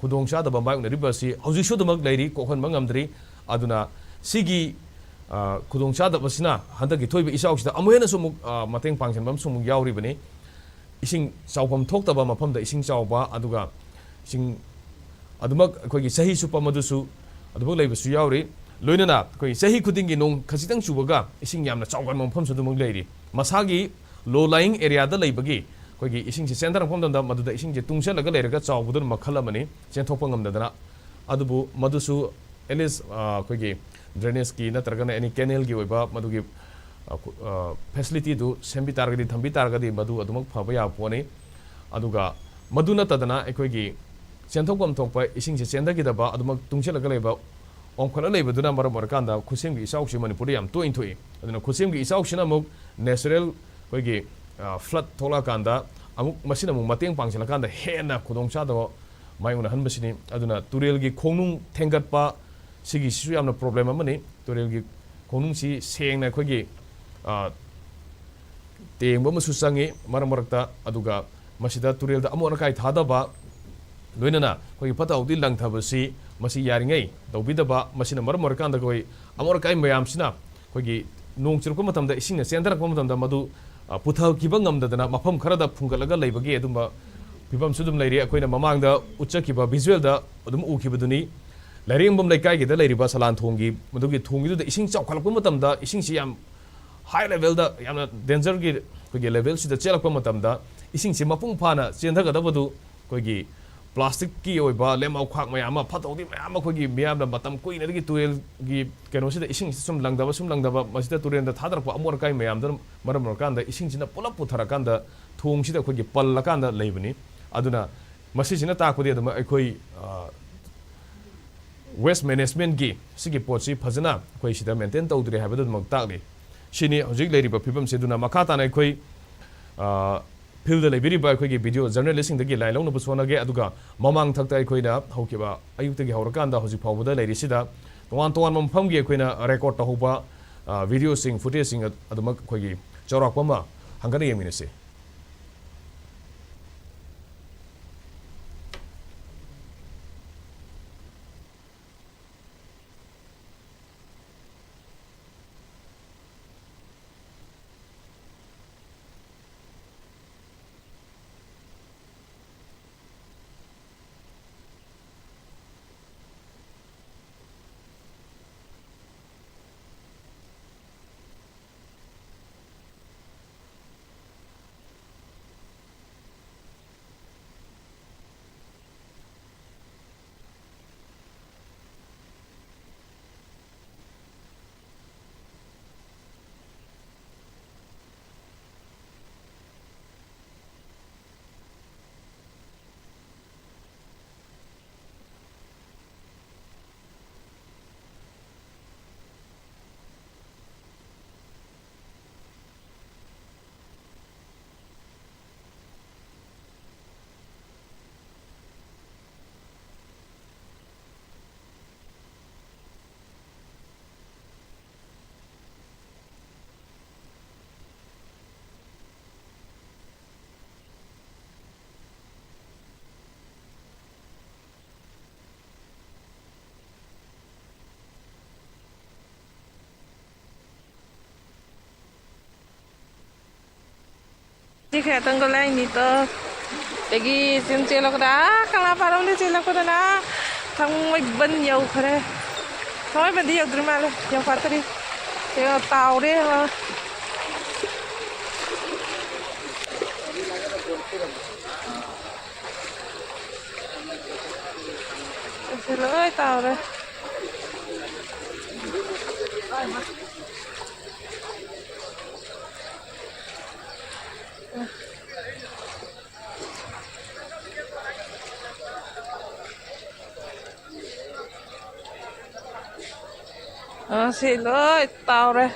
ꯈꯨꯗꯣꯡꯆꯥꯗꯕ ꯃꯥꯌꯣꯛꯅꯔꯤꯕ ꯑꯁꯤ ꯍꯧꯖꯤꯛꯁꯨ ꯑꯗꯨꯃꯛ ꯂꯩꯔꯤ, ꯀꯣꯛꯍꯟꯕ ꯉꯝꯗ꯭ꯔꯤ꯫ ꯑꯗꯨꯅ ꯁꯤꯒꯤ, ꯑ, ꯈꯨꯗꯣꯡꯆꯥꯗꯕꯁꯤꯅ ꯍꯟꯗꯛꯀꯤ ꯊꯣꯛꯏꯕ ꯏꯆꯥꯎꯁꯤꯗ ꯑꯃꯨꯛ ꯍꯦꯟꯅꯁꯨ ꯑꯃꯨꯛ, ꯑ, ꯃꯇꯦꯡ ꯄꯥꯡꯁꯤꯟꯕ ꯑꯃꯁꯨ ꯑꯃꯨꯛ ꯌꯥꯎꯔꯤꯕꯅꯤ꯫ ꯏꯁꯤꯡ ꯆꯥꯎꯐꯝ ꯊꯣꯛꯇꯕ ꯃꯐꯝꯗ ꯏꯁꯤꯡ ꯆꯥꯎꯕ, ꯑꯗꯨꯒ ꯏꯁꯤꯡ ꯑꯗꯨꯃꯛ ꯑꯩꯈꯣꯏꯒꯤ ꯆꯍꯤ ꯆꯨꯞꯄ ꯃꯗꯨꯁꯨ ꯑꯗꯨꯃꯛ ꯂꯩꯕꯁꯨ ꯌꯥꯎꯔꯤ꯫ ꯂꯣꯏꯅꯅ ꯑꯩꯈꯣꯏ ꯆꯍꯤ ꯈꯨꯗꯤꯡꯒꯤ ꯅꯣꯡ ꯈꯖꯤꯛꯇꯪ ꯆꯨꯕꯒ ꯏꯁꯤꯡ ꯌꯥꯝꯅ ꯆꯥꯎꯒꯟꯕ ꯃꯐꯝꯁꯨ ꯑꯗꯨꯃꯛ ꯂꯩꯔꯤ꯫ ꯃꯁꯥꯒꯤ low lying areaꯗ ꯂꯩꯕꯒꯤ ꯑꯩꯈꯣꯏꯒꯤ ꯏꯁꯤꯡꯁꯦ ꯆꯦꯟꯊꯔꯛꯄ ꯃꯇꯝꯗ ꯃꯗꯨꯗ ꯏꯁꯤꯡꯁꯦ ꯇꯨꯡꯁꯤꯜꯂꯒ ꯂꯩꯔꯒ ꯆꯥꯎꯕꯗꯨꯅ ꯃꯈꯜ ꯑꯃꯅꯤ, ꯆꯦꯟꯊꯣꯛꯄ ꯉꯝꯗꯗꯅ꯫ ꯑꯗꯨꯕꯨ ꯃꯗꯨꯁꯨ at least, ꯑ, ꯑꯩꯈꯣꯏꯒꯤ drainageꯀꯤ ꯅꯠꯇ꯭ꯔꯒꯅ any canalꯒꯤ ꯑꯣꯏꯕ ꯃꯗꯨꯒꯤ, ꯑ, ꯈꯨ-, ꯑ, facilityꯗꯨ ꯁꯦꯝꯕꯤ ꯇꯥꯔꯒꯗꯤ, ꯊꯝꯕꯤ ꯇꯥꯔꯒꯗꯤ ꯃꯗꯨ ꯑꯗꯨꯃꯛ ꯐꯕ ꯌꯥꯕ ꯄꯣꯠꯅꯤ꯫ ꯑꯗꯨꯒ ꯃꯗꯨ ꯅꯠꯇꯗꯅ ꯑꯩꯈꯣꯏꯒꯤ ꯆꯦꯟꯊꯣꯛꯐꯝ ꯊꯣꯛꯄ ꯏꯁꯤꯡꯁꯦ ꯆꯦꯟꯊꯈꯤꯗꯕ, ꯑꯗꯨꯃꯛ ꯇꯨꯡꯁꯤꯜꯂꯒ ꯂꯩꯕ, ꯑꯣꯝꯈꯠꯂ ꯂꯩꯕꯗꯨꯅ ꯃꯔꯝ ꯑꯣꯏꯔꯀꯥꯟꯗ ꯈꯨꯠꯁꯦꯝꯒꯤ ꯏꯆꯥꯎꯁꯤ ꯃꯅꯤꯄꯨꯔꯗ ꯌꯥꯝ ꯇꯣꯏꯅ ꯊꯣꯛꯏ꯫ ꯑꯗꯨꯅ ꯈꯨꯠꯁꯦꯝꯒꯤ ꯏꯆꯥꯎꯁꯤꯅ ꯑꯃꯨꯛ natural ꯑꯩꯈꯣꯏꯒꯤ, ꯑ, flood ꯊꯣꯛꯂꯛꯑꯀꯥꯟꯗ ꯑꯃꯨꯛ ꯃꯁꯤꯅ ꯑꯃꯨꯛ ꯃꯇꯦꯡ ꯄꯥꯡꯁꯤꯜꯂꯀꯥꯟꯗ ꯍꯦꯟꯅ ꯈꯨꯗꯣꯡꯆꯥꯗꯕ ꯃꯥꯌꯣꯛꯅꯍꯟꯕꯁꯤꯅꯤ꯫ ꯑꯗꯨꯅ ꯇꯨꯔꯦꯜꯒꯤ ꯈꯣꯡꯅꯨꯡ ꯊꯦꯡꯒꯠꯄ ꯁꯤꯒꯤꯁꯤꯁꯨ ꯌꯥꯝꯅ problem ꯑꯃꯅꯤ꯫ ꯇꯨꯔꯦꯜꯒꯤ ꯈꯣꯡꯅꯨꯡꯁꯤ ꯁꯦꯡꯅ ꯑꯩꯈꯣꯏꯒꯤ, ꯑ, ꯇꯦꯡꯕ ꯑꯃꯁꯨ ꯆꯪꯉꯤ ꯃꯔꯛ ꯃꯔꯛꯇ꯫ ꯑꯗꯨꯒ ꯃꯁꯤꯗ ꯇꯨꯔꯦꯜꯗ ꯑꯃꯣꯠ ꯑꯀꯥꯏ ꯊꯥꯗꯕ, ꯂꯣꯏꯅꯅ ꯑꯩꯈꯣꯏꯒꯤ ꯐꯠꯇ ꯍꯥꯎꯗꯤ ꯂꯪꯊꯕꯁꯤ ꯃꯁꯤ ꯌꯥꯔꯤꯉꯩ ꯇꯧꯕꯤꯗꯕ꯫ ꯃꯁꯤꯅ ꯃꯔꯝ ꯑꯣꯏꯔꯀꯥꯟꯗ ꯑꯩꯈꯣꯏ ꯑꯃꯣꯠ ꯑꯀꯥꯏ ꯃꯌꯥꯝꯁꯤꯅ ꯑꯩꯈꯣꯏꯒꯤ ꯅꯣꯡ ꯆꯨꯔꯛꯄ ꯃꯇꯝꯗ, ꯏꯁꯤꯡꯅ ꯆꯦꯟꯊꯔꯛꯄ ꯃꯇꯝꯗ ꯃꯗꯨ, ꯑ, ꯄꯨꯊꯈꯤꯕ ꯉꯝꯗꯗꯅ ꯃꯐꯝ ꯈꯔꯗ ꯐꯨꯡꯒꯠꯂꯒ ꯂꯩꯕꯒꯤ ꯑꯗꯨꯝꯕ ꯐꯤꯕꯝꯁꯨ ꯑꯗꯨꯝ ꯂꯩꯔꯤ꯫ ꯑꯩꯈꯣꯏꯅ ꯃꯃꯥꯡꯗ ꯎꯠꯆꯈꯤꯕ visualꯗ ꯑꯗꯨꯝ ꯎꯈꯤꯕꯗꯨꯅꯤ꯫ ꯂꯥꯏꯔꯦꯝꯕꯝ ꯂꯩꯀꯥꯏꯒꯤꯗ ꯂꯩꯔꯤꯕ ꯁꯂꯥꯟꯊꯣꯡꯒꯤ ꯃꯗꯨꯒꯤ ꯊꯣꯡꯒꯤꯗꯨꯗ ꯏꯁꯤꯡ ꯆꯥꯎꯈꯠꯂꯛꯄ ꯃꯇꯝꯗ ꯏꯁꯤꯡꯁꯤ ꯌꯥꯝ high levelꯗ, ꯌꯥꯝꯅ dangerꯒꯤ ꯑꯩꯈꯣꯏꯒꯤ levelꯁꯤꯗ ꯆꯦꯜꯂꯛꯄ ꯃꯇꯝꯗ ꯏꯁꯤꯡꯁꯤ ꯃꯄꯨꯡ ꯐꯥꯅ ꯆꯦꯟꯊꯒꯗꯕꯗꯨ ꯑꯩꯈꯣꯏꯒꯤ plasticꯀꯤ ꯑꯣꯏꯕ ꯂꯦꯝꯍꯥꯎ ꯈꯥꯛ ꯃꯌꯥꯝ ꯑꯃ, ꯐꯠꯇ ꯍꯥꯎꯗꯤ ꯃꯌꯥꯝ ꯑꯃ ꯑꯩꯈꯣꯏꯒꯤ ꯃꯤꯌꯥꯝꯅ ꯃꯇꯝ ꯀꯨꯏꯅꯗꯒꯤ ꯇꯨꯔꯦꯜꯒꯤ ꯀꯩꯅꯣꯁꯤꯗ ꯏꯁꯤꯡꯁꯤ ꯁꯨꯝ ꯂꯪꯗꯕ, ꯁꯨꯝ ꯂꯪꯗꯕ, ꯃꯁꯤꯗ ꯇꯨꯔꯦꯜꯗ ꯊꯥꯗꯔꯛꯄ ꯑꯃꯣꯠ ꯑꯀꯥꯏ ꯃꯌꯥꯝꯗꯨꯅ ꯃꯔꯝ ꯑꯣꯏꯔꯀꯥꯟꯗ ꯏꯁꯤꯡꯁꯤꯅ ꯄꯨꯂꯞ ꯄꯨꯊꯔꯀꯥꯟꯗ ꯊꯣꯡꯁꯤꯗ ꯑꯩꯈꯣꯏꯒꯤ ꯄꯜꯂꯀꯥꯟꯗ ꯂꯩꯕꯅꯤ꯫ ꯑꯗꯨꯅ ꯃꯁꯤꯁꯤꯅ ꯇꯥꯛꯄꯗꯤ ꯑꯗꯨꯝ ꯑꯩꯈꯣꯏ, ꯑ, waste managementꯀꯤ ꯁꯤꯒꯤ ꯄꯣꯠꯁꯤ ꯐꯖꯅ ꯑꯩꯈꯣꯏ ꯁꯤꯗ maintain ꯇꯧꯗ꯭ꯔꯦ ꯍꯥꯏꯕꯗꯨ ꯑꯗꯨꯃꯛ ꯇꯥꯛꯂꯤ꯫ ꯁꯤꯅꯤ ꯍꯧꯖꯤꯛ ꯂꯩꯔꯤꯕ ꯐꯤꯕꯝꯁꯤ꯫ ꯑꯗꯨꯅ ꯃꯈꯥ ꯇꯥꯅ ꯑꯩꯈꯣꯏ, ꯑ, fieldꯗ ꯂꯩꯕꯤꯔꯤꯕ ꯑꯩꯈꯣꯏꯒꯤ video journalistꯁꯤꯡꯗꯒꯤ ꯂꯥꯏ ꯂꯧꯅꯕꯁꯨ ꯍꯣꯠꯅꯒꯦ꯫ ꯑꯗꯨꯒ ꯃꯃꯥꯡ ꯊꯛꯇ ꯑꯩꯈꯣꯏꯅ ꯍꯧꯈꯤꯕ ꯑꯌꯨꯛꯇꯒꯤ ꯍꯧꯔꯀꯥꯟꯗ ꯍꯧꯖꯤꯛ ꯐꯥꯎꯕꯗ ꯂꯩꯔꯤꯁꯤꯗ ꯇꯣꯉꯥꯟ ꯇꯣꯉꯥꯟꯕ ꯃꯐꯝꯒꯤ ꯑꯩꯈꯣꯏꯅ record ꯇꯧꯍꯧꯕ, ꯑ, videoꯁꯤꯡ, footageꯁꯤꯡ ꯑꯗꯨꯃꯛ ꯑꯩꯈꯣꯏꯒꯤ ꯆꯥꯎꯔꯥꯛꯄ ꯑꯃ ꯍꯪꯒꯠꯅ ꯌꯦꯡꯃꯤꯟꯅꯁꯤ꯫ ꯁꯤ ꯈꯔꯇꯪꯒ ꯂꯥꯏꯅꯤꯗꯣ꯫ ꯑꯗꯒꯤ ꯁꯨꯝ ꯆꯦꯜꯂꯛꯄꯗ, ꯑꯥ, ꯀꯪꯂꯥ ꯄꯥꯠꯂꯣꯝꯗ ꯆꯦꯜꯂꯛꯄꯗꯅ ꯊꯥꯡꯃꯩꯕꯟ ꯌꯧꯈ꯭ꯔꯦ꯫ ꯊꯥꯡꯃꯩꯕꯟꯗꯤ ꯌꯧꯗ꯭ꯔꯤ ꯃꯥꯜꯂꯦ, ꯌꯧꯐꯥꯠꯇ꯭ꯔꯤ꯫ ꯌꯦꯡꯉꯣ, ꯇꯥꯎꯔꯦ ꯌꯦꯡꯉꯣ꯫ ꯑꯁꯤ ꯂꯣꯏ ꯇꯥꯎꯔꯦ꯫ ꯑ, ꯁꯤ ꯂꯣꯏ ꯇꯥꯎꯔꯦ꯫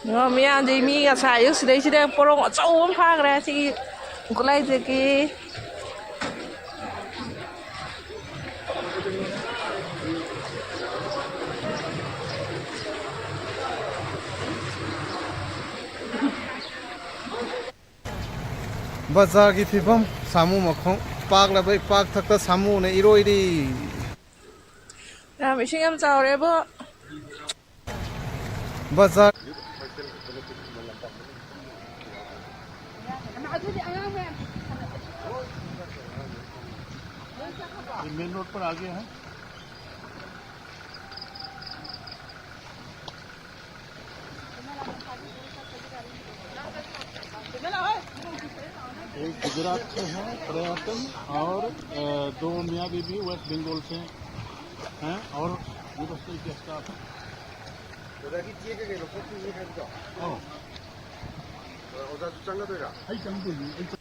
ꯌꯦꯡꯉꯣ, ꯃꯌꯥꯝꯗꯤ ꯃꯤ ꯉꯁꯥꯏ ꯑꯌꯨꯛ ꯁꯤꯗꯩꯁꯤꯗ ꯄꯣꯔꯣꯡ ꯑꯆꯧꯕ ꯑꯃ ꯐꯥꯈ꯭ꯔꯦ ꯁꯤꯒꯤ ꯈꯨꯂꯥꯏꯗꯒꯤ꯫ ꯕꯖꯥꯔꯒꯤ ꯐꯤꯕꯝ, ꯁꯥꯃꯨ ꯃꯈꯣꯡ ꯄꯥꯛꯂꯕ ꯏꯄꯥꯛ ꯊꯛꯇ ꯁꯥꯃꯨꯅ ꯏꯔꯣꯏꯔꯤ꯫ ꯌꯥꯝ ꯏꯁꯤꯡ ꯌꯥꯝ ꯆꯥꯎꯔꯦꯕꯣ꯫ ꯕꯖꯥꯔ꯫ ये मेन रोड पर आ गए हैं। एक गुजरात से हैं पर्यटन और, अ, दो मियाँ बीबी वेस्ट बंगाल से हैं और ये बस एक स्टाफ है। ꯑꯣ꯫ ꯑꯣꯖꯥꯁꯨ ꯆꯪꯒꯗꯣꯏꯔꯥ? ꯑꯩ ꯆꯪꯗꯣꯏꯅꯤ, ꯑꯩ ꯆꯪ-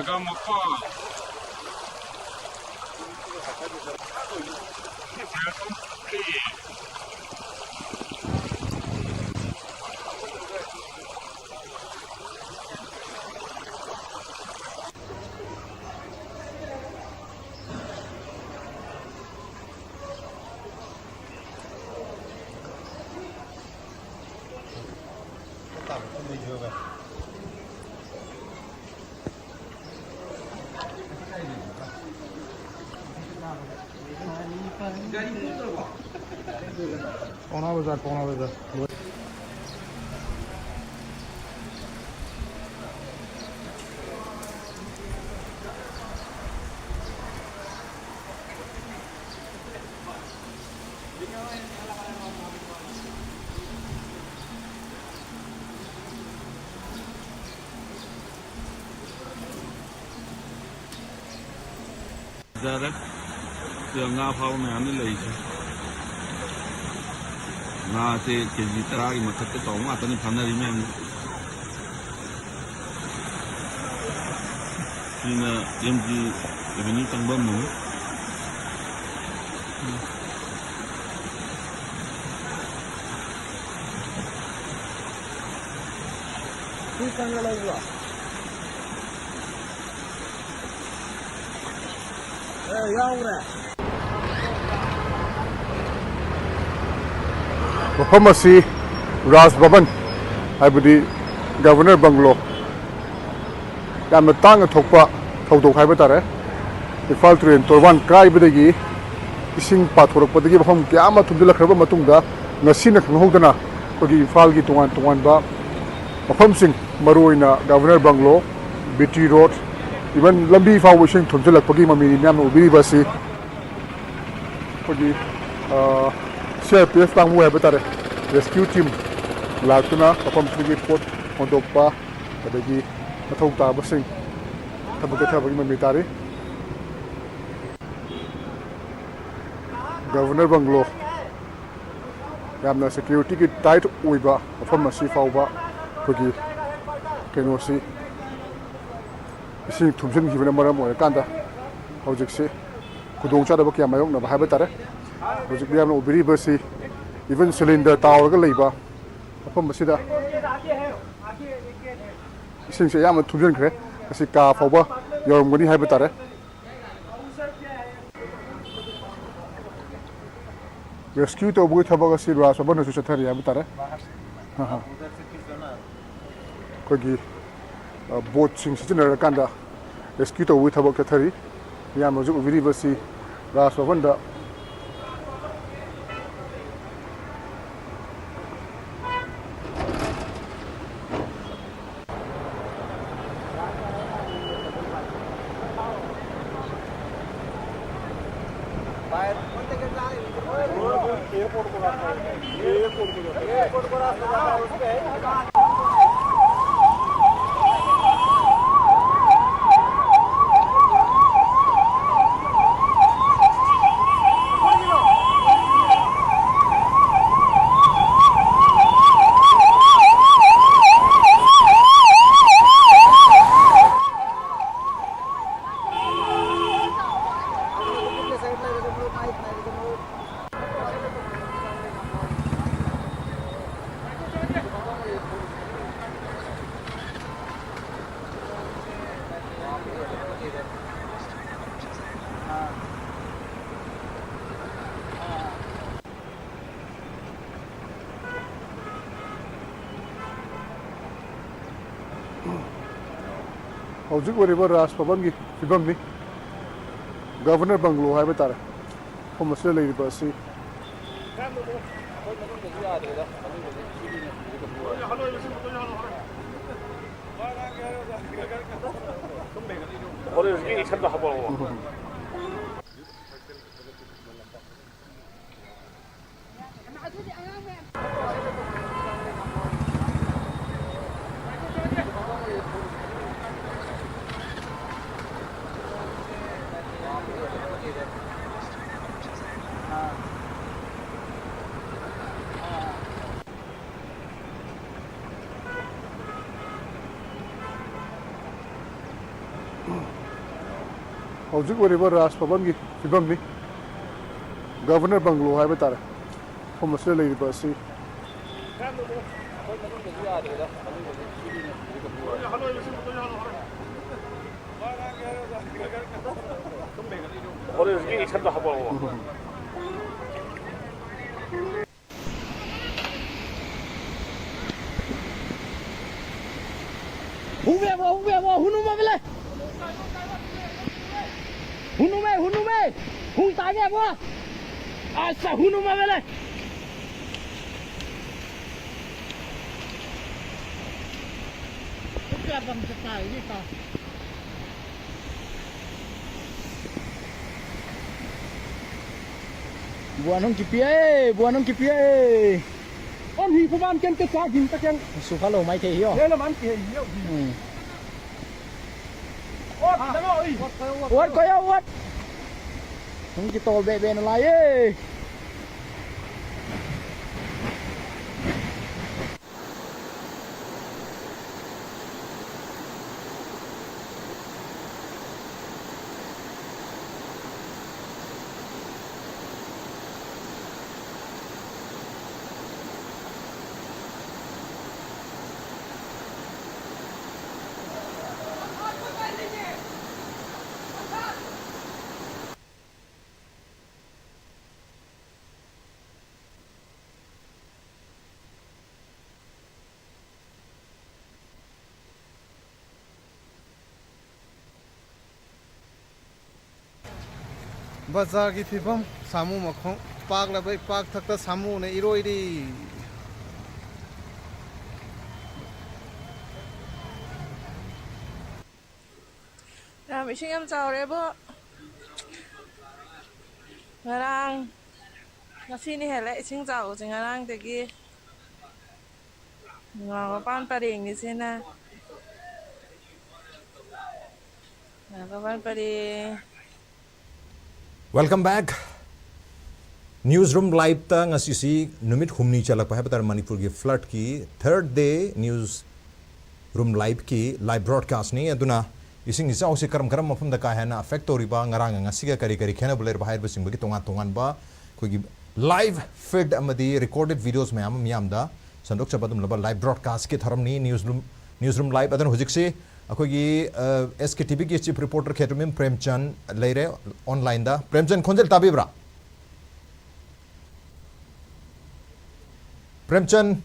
Gamapa. ꯄꯥꯎꯅꯥ ꯕꯖꯥꯔ, ꯄꯥꯎꯅꯥ ꯕꯖꯥꯔ꯫ ꯐꯖꯔꯦ꯫ ꯁꯤꯗ ꯉꯥ ꯐꯥꯕ ꯃꯌꯥꯝꯅ ꯂꯩꯔꯤꯁꯦ꯫ ꯉꯥꯁꯦ ꯀꯦ ꯖꯤ ꯇꯔꯥꯒꯤ ꯃꯊꯛꯇ ꯇꯧꯕ ꯉꯥꯛꯇꯅꯤ ꯐꯥꯅꯔꯤ ꯃꯌꯥꯝꯁꯦ꯫ ꯁꯤꯅ ꯑꯦꯝ ꯖꯤ ꯑꯦꯚꯦꯅ꯭ꯌꯨ ꯆꯪꯐꯝ ꯑꯃ꯫ ꯁꯤ ꯆꯪꯉ ꯂꯧꯕ꯭ꯔꯣ? ꯑꯦ, ꯌꯥꯎꯔꯦ꯫ ꯃꯐꯝ ꯑꯁꯤ ꯔꯥꯖ ꯚꯕꯟ, ꯍꯥꯏꯕꯗꯤ ꯒꯚꯔꯅꯔ ꯕꯪꯒ꯭ꯂꯣ, ꯌꯥꯝꯅ ꯇꯥꯡꯅ ꯊꯣꯛꯄ ꯊꯧꯗꯣꯛ ꯍꯥꯏꯕ ꯇꯥꯔꯦ꯫ ꯏꯝꯐꯥꯜ ꯇꯨꯔꯦꯜ ꯇꯣꯔꯕꯥꯟ ꯀꯥꯏꯕꯗꯒꯤ ꯏꯁꯤꯡ ꯄꯥꯊꯣꯔꯛꯄꯗꯒꯤ ꯃꯐꯝ ꯀꯌꯥ ꯑꯃ ꯊꯨꯝꯖꯤꯜꯂꯛꯈ꯭ꯔꯕ ꯃꯇꯨꯡꯗ, ꯉꯁꯤꯅ ꯈꯪꯍꯧꯗꯅ ꯑꯩꯈꯣꯏꯒꯤ ꯏꯝꯐꯥꯜꯒꯤ ꯇꯣꯉꯥꯟ ꯇꯣꯉꯥꯟꯕ ꯃꯐꯝꯁꯤꯡ, ꯃꯔꯨꯑꯣꯏꯅ governor bungalow, B T road, even ꯂꯝꯕꯤ ꯐꯥꯎꯕ ꯏꯁꯤꯡ ꯊꯨꯝꯖꯤꯜꯂꯛꯄꯒꯤ ꯃꯃꯤꯅꯤ ꯃꯌꯥꯝꯅ ꯎꯕꯤꯔꯤꯕ ꯑꯁꯤ꯫ ꯑꯩꯈꯣꯏꯒꯤ, ꯑ, ꯁꯤ ꯑꯥꯔ ꯄꯤ ꯑꯦꯐ ꯀꯥꯡꯕꯨ ꯍꯥꯏꯕ ꯇꯥꯔꯦ, ꯔꯦꯁꯀ꯭ꯌꯨ ꯇꯤꯝ ꯂꯥꯛꯇꯨꯅ ꯃꯐꯝꯁꯤꯗꯒꯤ ꯄꯣꯠ ꯍꯣꯟꯗꯣꯛꯄ, ꯑꯗꯒꯤ ꯃꯊꯧ ꯇꯥꯕꯁꯤꯡ ꯊꯕꯛ ꯆꯠꯊꯕꯒꯤ ꯃꯃꯤ ꯇꯥꯔꯤ꯫ ꯒꯚꯔꯅꯔ ꯕꯪꯒ꯭ꯂꯣ, ꯌꯥꯝꯅ ꯁꯦꯀ꯭ꯌꯨꯔꯤꯇꯤꯒꯤ ꯇꯥꯏꯠ ꯑꯣꯏꯕ ꯃꯐꯝ ꯑꯁꯤ ꯐꯥꯎꯕ ꯑꯩꯈꯣꯏꯒꯤ ꯀꯩꯅꯣꯁꯤ ꯏꯁꯤꯡ ꯊꯨꯝꯖꯤꯟꯈꯤꯕꯅ ꯃꯔꯝ ꯑꯣꯏꯔꯀꯥꯟꯗ ꯍꯧꯖꯤꯛꯁꯤ ꯈꯨꯗꯣꯡꯆꯥꯗꯕ ꯀꯌꯥ ꯃꯥꯌꯣꯛꯅꯕ ꯍꯥꯏꯕ ꯇꯥꯔꯦ꯫ ꯍꯧꯖꯤꯛ ꯃꯌꯥꯝꯅ ꯎꯕꯤꯔꯤꯕꯁꯤ even cylinder ꯇꯥꯎꯔꯒ ꯂꯩꯕ ꯃꯐꯝ ꯑꯁꯤꯗ ꯏꯁꯤꯡꯁꯦ ꯑꯌꯥꯝꯕ ꯊꯨꯝꯖꯤꯟꯈ꯭ꯔꯦ꯫ ꯃꯁꯤ ꯀꯥ ꯐꯥꯎꯕ ꯌꯧꯔꯝꯒꯅꯤ ꯍꯥꯏꯕ ꯇꯥꯔꯦ꯫ Rescue ꯇꯧꯕꯒꯤ ꯊꯕꯛ ꯑꯁꯤ ꯔꯥꯖ ꯚꯕꯟꯗꯁꯨ ꯆꯠꯊꯔꯤ ꯍꯥꯏꯕ ꯇꯥꯔꯦ꯫ ꯑꯩꯈꯣꯏꯒꯤ ꯕꯣꯠꯁꯤꯡ ꯁꯤꯖꯤꯟꯅꯔꯀꯥꯟꯗ rescue ꯇꯧꯕꯒꯤ ꯊꯕꯛ ꯆꯠꯊꯔꯤ꯫ ꯃꯌꯥꯝꯅ ꯍꯧꯖꯤꯛ ꯎꯕꯤꯔꯤꯕꯁꯤ ꯔꯥꯖ ꯚꯕꯟꯗ ꯍꯧꯖꯤꯛ ꯑꯣꯏꯔꯤꯕ ꯔꯥꯖ ꯚꯕꯟꯒꯤ ꯐꯤꯕꯝꯅꯤ꯫ ꯒꯚꯔꯅꯔ ꯕꯪꯒ꯭ꯂꯣ ꯍꯥꯏꯕ ꯇꯥꯔꯦ ꯃꯐꯝ ꯑꯁꯤꯗ ꯂꯩꯔꯤꯕ ꯑꯁꯤ꯫ ꯍꯧꯖꯤꯛ ꯑꯣꯏꯔꯤꯕ ꯔꯥꯖ ꯚꯕꯟꯒꯤ ꯐꯤꯕꯝꯅꯤ꯫ ꯒꯚꯔꯅꯔ ꯕꯪꯒ꯭ꯂꯣ ꯍꯥꯏꯕ ꯇꯥꯔꯦ, ꯃꯐꯝ ꯑꯁꯤꯗ ꯂꯩꯔꯤꯕ ꯑꯁꯤ꯫ Hung ve bo, hung ve bo, hunu ma bele. Hunu me, hunu me. Hung ta ve bo. Asa hunu ma bele. Kya bam sa ta ye ta. Buan hung kipi ai, buan hung kipi ai. On hi phu ban ken ke cha gin ta ken. Su pha lo mai thei hi o. Ne na man ke hi o. Hmm. Ot, na lo, oi. Wat ko ya, wat. Hung kitol be be na lai e. ꯕꯖꯥꯔꯒꯤ ꯐꯤꯕꯝ, ꯁꯥꯃꯨ ꯃꯈꯣꯡ, ꯄꯥꯛꯂꯕ ꯏꯄꯥꯛ ꯊꯛꯇ ꯁꯥꯃꯨꯅ ꯏꯔꯣꯏꯔꯤ꯫ ꯌꯥꯝ ꯏꯁꯤꯡ ꯌꯥꯝ ꯆꯥꯎꯔꯦꯕꯣ꯫ ꯉꯔꯥꯡ, ꯉꯁꯤꯅ ꯍꯦꯜꯂꯦ ꯏꯁꯤꯡ ꯆꯥꯎꯕꯁꯦ ꯉꯔꯥꯡꯗꯒꯤ꯫ ꯉꯥ ꯃꯄꯥꯟ ꯄꯔꯦꯡꯅꯤ ꯁꯤꯅ꯫ ꯉꯥ ꯃꯄꯥꯟ ꯄꯔꯦꯡ꯫ Welcome back. Newsroom Live-ꯇ ꯉꯁꯤꯁꯤ ꯅꯨꯃꯤꯠ ꯍꯨꯝꯅꯤ ꯆꯠꯂꯛꯄ ꯍꯥꯏꯕ ꯇꯥꯔꯦ, ꯃꯅꯤꯄꯨꯔꯒꯤ flood-ꯀꯤ third day news room live-ꯀꯤ live broadcast-ꯅꯤ꯫ ꯑꯗꯨꯅ ꯏꯁꯤꯡ ꯏꯆꯥꯎꯁꯤ ꯀꯔꯝ ꯀꯔꯝꯕ ꯃꯐꯝꯗ ꯀꯥ ꯍꯦꯟꯅ affect ꯇꯧꯔꯤꯕ, ꯉꯔꯥꯡꯒ ꯉꯁꯤꯒ ꯀꯔꯤ ꯀꯔꯤ ꯈꯦꯠꯅꯕ ꯂꯩꯔꯤꯕ ꯍꯥꯏꯔꯤꯕꯁꯤꯡꯕꯒꯤ ꯇꯣꯉꯥꯟ ꯇꯣꯉꯥꯟꯕ ꯑꯩꯈꯣꯏꯒꯤ live feed ꯑꯃꯗꯤ recorded videos ꯃꯌꯥꯝ ꯑꯃ ꯃꯤꯌꯥꯝꯗ ꯁꯟꯗꯣꯛꯆꯕ ꯑꯗꯨꯝꯂꯕ live broadcastꯀꯤ ꯊꯧꯔꯝꯅꯤ news room, news room live꯫ ꯑꯗꯨꯅ ꯍꯧꯖꯤꯛꯁꯤ ꯑꯩꯈꯣꯏꯒꯤ, ꯑ, SKTVꯒꯤ chief reporter ꯈꯦꯇ꯭ꯔꯤꯃꯌꯨꯝ ꯄ꯭ꯔꯦꯝꯆꯟ ꯂꯩꯔꯦ onlineꯗ꯫ ꯄ꯭ꯔꯦꯝꯆꯟ, ꯈꯣꯟꯖꯦꯜ ꯇꯥꯕꯤꯕ꯭ꯔꯥ? ꯄ꯭ꯔꯦꯝꯆꯟ,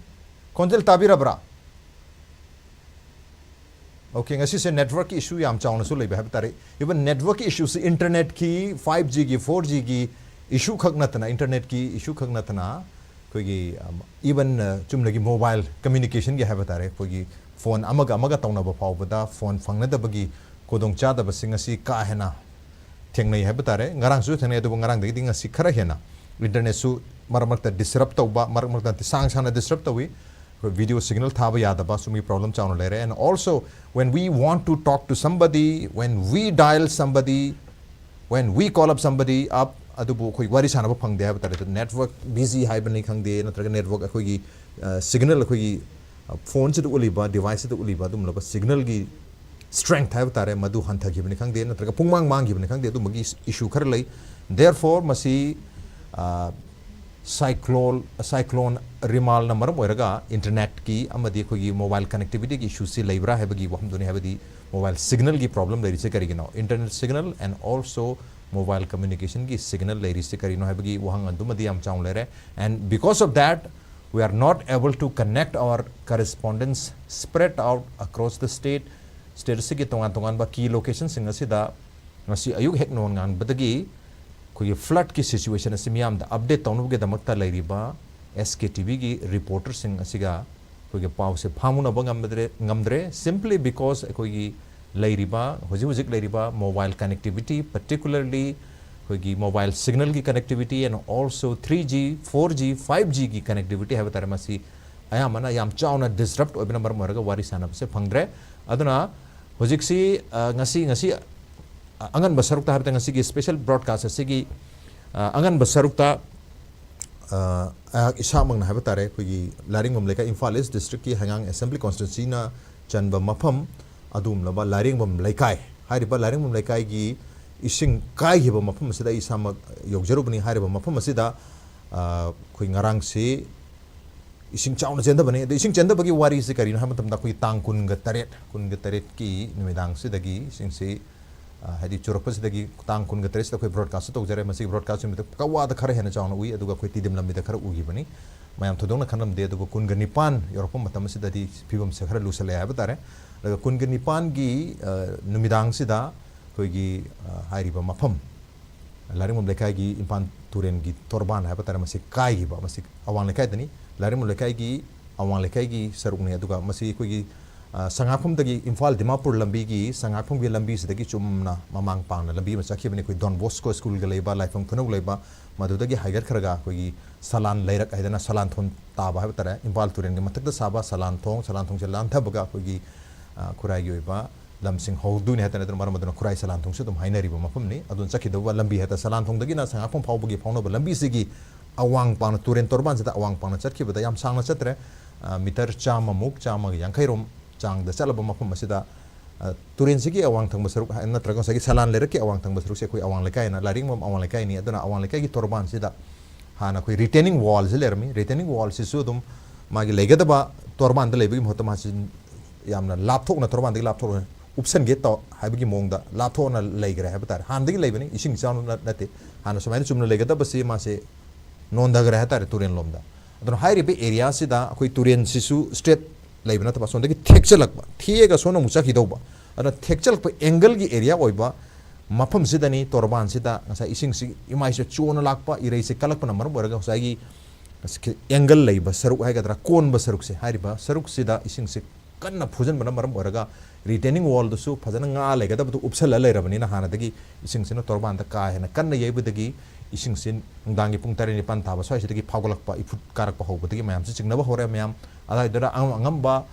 ꯈꯣꯟꯖꯦꯜ ꯇꯥꯕꯤꯔꯕ꯭ꯔꯥ? Okay, ꯉꯁꯤꯁꯦ networkꯀꯤ issue ꯌꯥꯝ ꯆꯥꯎꯅꯁꯨ ꯂꯩꯕ ꯍꯥꯏꯕ ꯇꯥꯔꯦ꯫ Even networkꯀꯤ issueꯁꯤ internetꯀꯤ, five Gꯒꯤ, four Gꯒꯤ issue ꯈꯛ ꯅꯠꯇꯅ, internetꯀꯤ issue ꯈꯛ ꯅꯠꯇꯅ, ꯑꯩꯈꯣꯏꯒꯤ, um, even, uh, ꯆꯨꯝꯅꯒꯤ mobile communicationꯒꯤ ꯍꯥꯏꯕ ꯇꯥꯔꯦ, ꯑꯩꯈꯣꯏꯒꯤ phone ꯑꯃꯒ ꯑꯃꯒ ꯇꯧꯅꯕ ꯐꯥꯎꯕꯗ phone ꯐꯪꯅꯗꯕꯒꯤ ꯈꯨꯗꯣꯡꯆꯥꯗꯕꯁꯤ ꯉꯁꯤ ꯀꯥ ꯍꯦꯟꯅ ꯊꯦꯡꯅꯩ ꯍꯥꯏꯕ ꯇꯥꯔꯦ꯫ ꯉꯔꯥꯡꯁꯨ ꯊꯦꯡꯅꯩ, ꯑꯗꯨꯕꯨ ꯉꯔꯥꯡꯗꯒꯤꯗꯤ ꯉꯁꯤ ꯈꯔ ꯍꯦꯟꯅ internetꯁꯨ ꯃꯔꯛ ꯃꯔꯛꯇ disrupt ꯇꯧꯕ, ꯃꯔꯛ ꯃꯔꯛꯇ ꯁꯥꯡ ꯁꯥꯡꯅ disrupt ꯇꯧꯏ꯫ ꯑꯩꯈꯣꯏ video signal ꯊꯥꯕ ꯌꯥꯗꯕ, ꯁꯨꯝꯒꯤ problem ꯆꯥꯎꯅ ꯂꯩꯔꯦ꯫ And also, when we want to talk to somebody, when we dial somebody, when we call up somebody up, ꯑꯗꯨꯕꯨ ꯑꯩꯈꯣꯏ ꯋꯥꯔꯤ ꯁꯥꯟꯅꯕ ꯐꯪꯗꯦ ꯍꯥꯏꯕ ꯇꯥꯔꯦ꯫ Network busy ꯍꯥꯏꯕꯅꯤ ꯈꯪꯗꯦ, ꯅꯠꯇ꯭ꯔꯒ network ꯑꯩꯈꯣꯏꯒꯤ, ꯑ, signal ꯑꯩꯈꯣꯏꯒꯤ, ꯑ, phoneꯁꯤꯗ ꯎꯠꯂꯤꯕ, deviceꯁꯤꯗ ꯎꯠꯂꯤꯕ ꯑꯗꯨꯒꯨꯝꯂꯕ signalꯒꯤ strength ꯍꯥꯏꯕ ꯇꯥꯔꯦ, ꯃꯗꯨ ꯍꯟꯊꯈꯤꯕꯅꯤ ꯈꯪꯗꯦ, ꯅꯠꯇ꯭ꯔꯒ ꯄꯨꯡꯃꯥꯡ ꯃꯥꯡꯈꯤꯕꯅꯤ ꯈꯪꯗꯦ, ꯑꯗꯨꯝꯕꯒꯤ issue ꯈꯔ ꯂꯩ꯫ Therefore, ꯃꯁꯤ, ꯑ, cyclone, cyclone ꯔꯤꯃꯥꯜꯅ ꯃꯔꯝ ꯑꯣꯏꯔꯒ internetꯀꯤ ꯑꯃꯗꯤ ꯑꯩꯈꯣꯏꯒꯤ mobile connectivityꯒꯤ issueꯁꯤ ꯂꯩꯕ꯭ꯔꯥ ꯍꯥꯏꯕꯒꯤ ꯋꯥꯐꯝꯗꯨꯅꯤ, ꯍꯥꯏꯕꯗꯤ mobile signalꯒꯤ problem ꯂꯩꯔꯤꯁꯦ ꯀꯔꯤꯒꯤꯅꯣ? Internet signal and also mobile communicationꯒꯤ signal ꯂꯩꯔꯤꯁꯦ ꯀꯔꯤꯅꯣ ꯍꯥꯏꯕꯒꯤ ꯋꯥꯍꯪ ꯑꯗꯨꯃꯗꯤ ꯌꯥꯝ ꯆꯥꯎꯅ ꯂꯩꯔꯦ꯫ And because of that, we are not able to connect our correspondents spread out across the state꯫ State ꯑꯁꯤꯒꯤ ꯇꯣꯉꯥꯟ ꯇꯣꯉꯥꯟꯕ key locationꯁꯤꯡ ꯑꯁꯤꯗ ꯉꯁꯤ ꯑꯌꯨꯛ ꯍꯦꯛ ꯅꯣꯡ ꯉꯥꯟꯕꯗꯒꯤ ꯑꯩꯈꯣꯏꯒꯤ floodꯀꯤ situation ꯑꯁꯤ ꯃꯤꯌꯥꯝꯗ update ꯇꯧꯅꯕꯒꯤꯗꯃꯛꯇ ꯂꯩꯔꯤꯕ SKTVꯒꯤ reporterꯁꯤꯡ ꯑꯁꯤꯒ ꯑꯩꯈꯣꯏꯒꯤ ꯄꯥꯎꯁꯦ ꯐꯥꯎꯅꯕ ꯉꯝꯗ꯭ꯔꯦ, ꯉꯝꯗ꯭ꯔꯦ, simply because ꯑꯩꯈꯣꯏꯒꯤ ꯂꯩꯔꯤꯕ, ꯍꯧꯖꯤꯛ ꯍꯧꯖꯤꯛ ꯂꯩꯔꯤꯕ mobile connectivity, particularly ꯑꯩꯈꯣꯏꯒꯤ mobile signalꯒꯤ connectivity and also three G, four G, five Gꯒꯤ connectivity ꯍꯥꯏꯕ ꯇꯥꯔꯦ, ꯃꯁꯤ ꯑꯌꯥꯝꯕꯅ ꯌꯥꯝ ꯆꯥꯎꯅ disrupt ꯑꯣꯏꯕꯅ ꯃꯔꯝ ꯑꯣꯏꯔꯒ ꯋꯥꯔꯤ ꯁꯥꯟꯅꯕꯁꯦ ꯐꯪꯗ꯭ꯔꯦ꯫ ꯑꯗꯨꯅ ꯍꯧꯖꯤꯛꯁꯤ, ꯑ, ꯉꯁꯤ, ꯉꯁꯤ, ꯑ, ꯑꯉꯟꯕ ꯁꯔꯨꯛꯇ ꯍꯥꯏꯕꯗ ꯉꯁꯤꯒꯤ special broadcast ꯑꯁꯤꯒꯤ, ꯑ, ꯑꯉꯟꯕ ꯁꯔꯨꯛꯇ, ꯑ, ꯑꯩꯍꯥꯛ ꯏꯁꯥꯃꯛꯅ ꯍꯥꯏꯕ ꯇꯥꯔꯦ, ꯑꯩꯈꯣꯏꯒꯤ ꯂꯥꯏꯔꯤꯡꯕꯝ ꯂꯩꯀꯥꯏ, ꯏꯝꯐꯥꯜ East Districtꯀꯤ ꯍꯩꯉꯥꯡ Assembly Constituencyꯅ ꯆꯟꯕ ꯃꯐꯝ, ꯑꯗꯨꯒꯨꯝꯂꯕ ꯂꯥꯏꯔꯦꯡꯕꯝ ꯂꯩꯀꯥꯏ, ꯍꯥꯏꯔꯤꯕ ꯂꯥꯏꯔꯦꯡꯕꯝ ꯂꯩꯀꯥꯏꯒꯤ ꯏꯁꯤꯡ ꯀꯥꯏꯈꯤꯕ ꯃꯐꯝ ꯑꯁꯤꯗ ꯑꯩ ꯏꯁꯥꯃꯛ ꯌꯧꯖꯔꯨꯕꯅꯤ꯫ ꯍꯥꯏꯔꯤꯕ ꯃꯐꯝ ꯑꯁꯤꯗ, ꯑ, ꯑꯩꯈꯣꯏ ꯉꯔꯥꯡꯁꯤ ꯏꯁꯤꯡ ꯆꯥꯎꯅ ꯆꯦꯟꯊꯕꯅꯤ꯫ ꯑꯗꯣ ꯏꯁꯤꯡ ꯆꯦꯟꯊꯕꯒꯤ ꯋꯥꯔꯤꯁꯤ ꯀꯔꯤꯅꯣ ꯍꯥꯏꯕ ꯃꯇꯝꯗ, ꯑꯩꯈꯣꯏꯒꯤ ꯇꯥꯡ ꯀꯨꯟꯒ ꯇꯔꯦꯠ, ꯀꯨꯟꯒ ꯇꯔꯦꯠꯀꯤ ꯅꯨꯃꯤꯗꯥꯡꯁꯤꯗꯒꯤ ꯏꯁꯤꯡꯁꯤ, ꯑ, ꯍꯥꯏꯗꯤ ꯆꯨꯔꯛꯄꯁꯤꯗꯒꯤ ꯇꯥꯡ ꯀꯨꯟꯒ ꯇꯔꯦꯠꯁꯤꯗ ꯑꯩꯈꯣꯏ broadcast ꯇꯧꯖꯔꯦ꯫ ꯃꯁꯤꯒꯤ broadcast ꯅꯨꯃꯤꯠꯇ ꯀꯛꯋꯥꯗ ꯈꯔ ꯍꯦꯟꯅ ꯆꯥꯎꯅ ꯎꯏ, ꯑꯗꯨꯒ ꯑꯩꯈꯣꯏ ꯇꯤꯗꯤꯝ ꯂꯝꯕꯤꯗ ꯈꯔ ꯎꯈꯤꯕꯅꯤ꯫ ꯃꯌꯥꯝ ꯊꯣꯏꯗꯣꯛꯅ ꯈꯟꯅꯔꯝꯗꯦ꯫ ꯑꯗꯨꯒ ꯀꯨꯟꯒ ꯅꯤꯄꯥꯟ ꯌꯧꯔꯛꯄ ꯃꯇꯝ ꯑꯁꯤꯗꯗꯤ ꯐꯤꯕꯝꯁꯦ ꯈꯔ ꯂꯨꯁꯜꯂꯛꯑꯦ ꯍꯥꯏꯕ ꯇꯥꯔꯦ꯫ ꯑꯗꯨꯒ ꯀꯨꯟꯒ ꯅꯤꯄꯥꯟꯒꯤ, ꯑ, ꯅꯨꯃꯤꯗꯥꯡꯁꯤꯗ ꯑꯩꯈꯣꯏꯒꯤ, ꯑ, ꯍꯥꯏꯔꯤꯕ ꯃꯐꯝ, ꯂꯥꯏꯔꯦꯡꯕꯝ ꯂꯩꯀꯥꯏꯒꯤ ꯏꯝꯐꯥꯜ ꯇꯨꯔꯦꯜꯒꯤ ꯇꯣꯔꯕꯥꯟ ꯍꯥꯏꯕ ꯇꯥꯔꯦ, ꯃꯁꯤ ꯀꯥꯏꯈꯤꯕ, ꯃꯁꯤ ꯑꯋꯥꯡ ꯂꯩꯀꯥꯏꯗꯅꯤ꯫ ꯂꯥꯏꯔꯦꯡꯕꯝ ꯂꯩꯀꯥꯏꯒꯤ ꯑꯋꯥꯡ ꯂꯩꯀꯥꯏꯒꯤ ꯁꯔꯨꯛꯅꯤ꯫ ꯑꯗꯨꯒ ꯃꯁꯤ ꯑꯩꯈꯣꯏꯒꯤ, ꯑ, ꯁꯉꯥꯛꯐꯝꯗꯒꯤ ꯏꯝꯐꯥꯜ ꯗꯤꯃꯥꯄꯨꯔ ꯂꯝꯕꯤꯒꯤ, ꯁꯉꯥꯛꯐꯝꯒꯤ ꯂꯝꯕꯤꯁꯤꯗꯒꯤ ꯆꯨꯝꯅ ꯃꯃꯥꯡ ꯄꯥꯡꯅ ꯂꯝꯕꯤ ꯑꯃ ꯆꯠꯈꯤꯕꯅꯤ꯫ ꯑꯩꯈꯣꯏ ꯗꯣꯟ ꯕꯣꯁꯀꯣ ꯁ꯭ꯀꯨꯜꯒ ꯂꯩꯕ, ꯂꯥꯏꯐꯝ ꯈꯨꯅꯧ ꯂꯩꯕ, ꯃꯗꯨꯗꯒꯤ ꯍꯥꯏꯒꯠꯈ꯭ꯔꯒ ꯑꯩꯈꯣꯏꯒꯤ ꯁꯂꯥꯟ ꯂꯩꯔꯛ ꯍꯥꯏꯗꯅ ꯁꯂꯥꯟ ꯊꯣꯡ ꯇꯥꯕ ꯍꯥꯏꯕ ꯇꯥꯔꯦ, ꯏꯝꯐꯥꯜ ꯇꯨꯔꯦꯜꯒꯤ ꯃꯊꯛꯇ ꯁꯥꯕ ꯁꯂꯥꯟ ꯊꯣꯡ, ꯁꯂꯥꯟ ꯊꯣꯡꯁꯦ ꯂꯥꯟꯊꯕꯒ ꯑꯩꯈꯣꯏꯒꯤ, ꯑ, ꯈꯨꯔꯥꯏꯒꯤ ꯑꯣꯏꯕ ꯂꯝꯁꯤꯡ ꯍꯧꯗꯣꯏꯅꯤ ꯍꯥꯏꯇꯥꯔꯦ꯫ ꯑꯗꯨꯅ ꯃꯔꯝ ꯑꯗꯨꯅ ꯈꯨꯔꯥꯏ ꯁꯂꯥꯟ ꯊꯣꯡꯁꯨ ꯑꯗꯨꯝ ꯍꯥꯏꯅꯔꯤꯕ ꯃꯐꯝꯅꯤ꯫ ꯑꯗꯨꯅ ꯆꯠꯈꯤꯗꯧꯕ ꯂꯝꯕꯤ ꯍꯥꯏꯇꯥꯔꯦ, ꯁꯂꯥꯟ ꯊꯣꯡꯗꯒꯤꯅ ꯁꯉꯥꯛꯐꯝ ꯐꯥꯎꯕꯒꯤ ꯐꯥꯎꯅꯕ ꯂꯝꯕꯤꯁꯤꯒꯤ ꯑꯋꯥꯡ ꯄꯥꯡꯅ, ꯇꯨꯔꯦꯟ ꯇꯣꯔꯕꯥꯟꯁꯤꯗ ꯑꯋꯥꯡ ꯄꯥꯡꯅ ꯆꯠꯈꯤꯕꯗ ꯌꯥꯝ ꯁꯥꯡꯅ ꯆꯠꯇ꯭ꯔꯦ, ꯑ, ꯃꯤꯇꯔ ꯆꯥꯝꯃꯃꯨꯛ, ꯆꯥꯝꯃꯒ ꯌꯥꯡꯈꯩꯔꯣꯝ ꯆꯥꯡꯗ ꯆꯠꯂꯕ ꯃꯐꯝ ꯑꯁꯤꯗ, ꯑ, ꯇꯨꯔꯦꯟꯁꯤꯒꯤ ꯑꯋꯥꯡ ꯊꯪꯕ ꯁꯔꯨꯛ ꯍꯥꯏ-, ꯅꯠꯇ꯭ꯔꯒ ꯉꯁꯥꯏꯒꯤ ꯁꯂꯥꯟ ꯂꯩꯔꯛꯀꯤ ꯑꯋꯥꯡ ꯊꯪꯕ ꯁꯔꯨꯛꯁꯦ ꯑꯩꯈꯣꯏ ꯑꯋꯥꯡ ꯂꯩꯀꯥꯏꯅ, ꯂꯥꯏꯔꯦꯡꯕꯝ ꯑꯋꯥꯡ ꯂꯩꯀꯥꯏꯅꯤ꯫ ꯑꯗꯨꯅ ꯑꯋꯥꯡ ꯂꯩꯀꯥꯏꯒꯤ ꯇꯣꯔꯕꯥꯟꯁꯤꯗ ꯍꯥꯟꯅ ꯑꯩꯈꯣꯏ retaining wallꯁꯤ ꯂꯩꯔꯝꯃꯤ꯫ Retaining wallꯁꯤꯁꯨ ꯑꯗꯨꯝ ꯃꯥꯒꯤ ꯂꯩꯒꯗꯕ ꯇꯣꯔꯕꯥꯟꯗ ꯂꯩꯕꯒꯤ ꯃꯍꯨꯠꯇ ꯃꯥꯁꯤ ꯌꯥꯝꯅ ꯂꯥꯞꯊꯣꯛꯅ, ꯇꯣꯔꯕꯥꯟꯗꯒꯤ ꯂꯥꯞꯊꯣꯛꯅ ꯎꯞꯁꯟꯒꯦ ꯇꯧ ꯍꯥꯏꯕꯒꯤ ꯃꯑꯣꯡꯗ ꯂꯥꯞꯊꯣꯛꯅ ꯂꯩꯈ꯭ꯔꯦ ꯍꯥꯏꯕ ꯇꯥꯔꯦ꯫ ꯍꯥꯟꯅꯗꯒꯤ ꯂꯩꯕꯅꯤ, ꯏꯁꯤꯡ ꯏꯆꯥꯎꯅ ꯅꯠꯇꯦ꯫ ꯍꯥꯟꯅ ꯁꯨꯃꯥꯏꯅ ꯆꯨꯝꯅ ꯂꯩꯒꯗꯕꯁꯤ ꯃꯥꯁꯦ ꯅꯣꯟꯊꯈ꯭ꯔꯦ ꯍꯥꯏ ꯇꯥꯔꯦ ꯇꯨꯔꯦꯟꯂꯣꯝꯗ꯫ ꯑꯗꯨꯅ ꯍꯥꯏꯔꯤꯕ areaꯁꯤꯗ ꯑꯩꯈꯣꯏ ꯇꯨꯔꯦꯟꯁꯤꯁꯨ straight ꯂꯩꯕ ꯅꯠꯇꯕ ꯑꯁꯣꯝꯗꯒꯤ ꯊꯦꯛꯆꯜꯂꯛꯄ, ꯊꯦꯛꯑꯒ ꯁꯣꯝꯗ ꯑꯃꯨꯛ ꯆꯠꯈꯤꯗꯧꯕ꯫ ꯑꯗꯨꯅ ꯊꯦꯛꯆꯜꯂꯛꯄ angleꯒꯤ area ꯑꯣꯏꯕ ꯃꯐꯝꯁꯤꯗꯅꯤ ꯇꯣꯔꯕꯥꯟꯁꯤꯗ ꯉꯁꯥꯏ ꯏꯁꯤꯡꯁꯤ ꯏꯃꯥꯏꯁꯦ ꯆꯣꯟꯅ ꯂꯥꯛꯄ, ꯏꯔꯩꯁꯦ ꯀꯜꯂꯛꯄꯅ ꯃꯔꯝ ꯑꯣꯏꯔꯒ ꯉꯁꯥꯏꯒꯤ angle ꯂꯩꯕ ꯁꯔꯨꯛ ꯍꯥꯏꯒꯗ꯭ꯔꯥ, ꯀꯣꯟꯕ ꯁꯔꯨꯛꯁꯦ, ꯍꯥꯏꯔꯤꯕ ꯁꯔꯨꯛꯁꯤꯗ ꯏꯁꯤꯡꯁꯦ ꯀꯟꯅ ꯐꯨꯖꯟꯕꯅ ꯃꯔꯝ ꯑꯣꯏꯔꯒ retaining wallꯗꯨꯁꯨ ꯐꯖꯅ ꯉꯥ ꯂꯩꯒꯗꯕꯗꯨ ꯎꯞꯁꯜꯂ ꯂꯩꯔꯕꯅꯤꯅ, ꯍꯥꯟꯅꯗꯒꯤ ꯏꯁꯤꯡꯁꯤꯅ ꯇꯣꯔꯕꯥꯟꯗ ꯀꯥ ꯍꯦꯟꯅ ꯀꯟꯅ ꯌꯩꯕꯗꯒꯤ ꯏꯁꯤꯡꯁꯤ ꯅꯨꯡꯗꯥꯡꯒꯤ ꯄꯨꯡ ꯇꯔꯦꯠ ꯅꯤꯄꯥꯟ ꯇꯥꯕ ꯁ꯭ꯋꯥꯏꯁꯤꯗꯒꯤ ꯐꯥꯎꯒꯠꯂꯛꯄ, ꯏꯐꯨꯠ ꯀꯥꯔꯛꯄ ꯍꯧꯕꯗꯒꯤ ꯃꯌꯥꯝꯁꯤ ꯆꯤꯡꯅꯕ ꯍꯧꯔꯦ꯫ ꯃꯌꯥꯝ ꯑꯗꯨꯋꯥꯏꯗꯨꯗ ꯑꯉꯝ ꯑꯉꯝꯕ,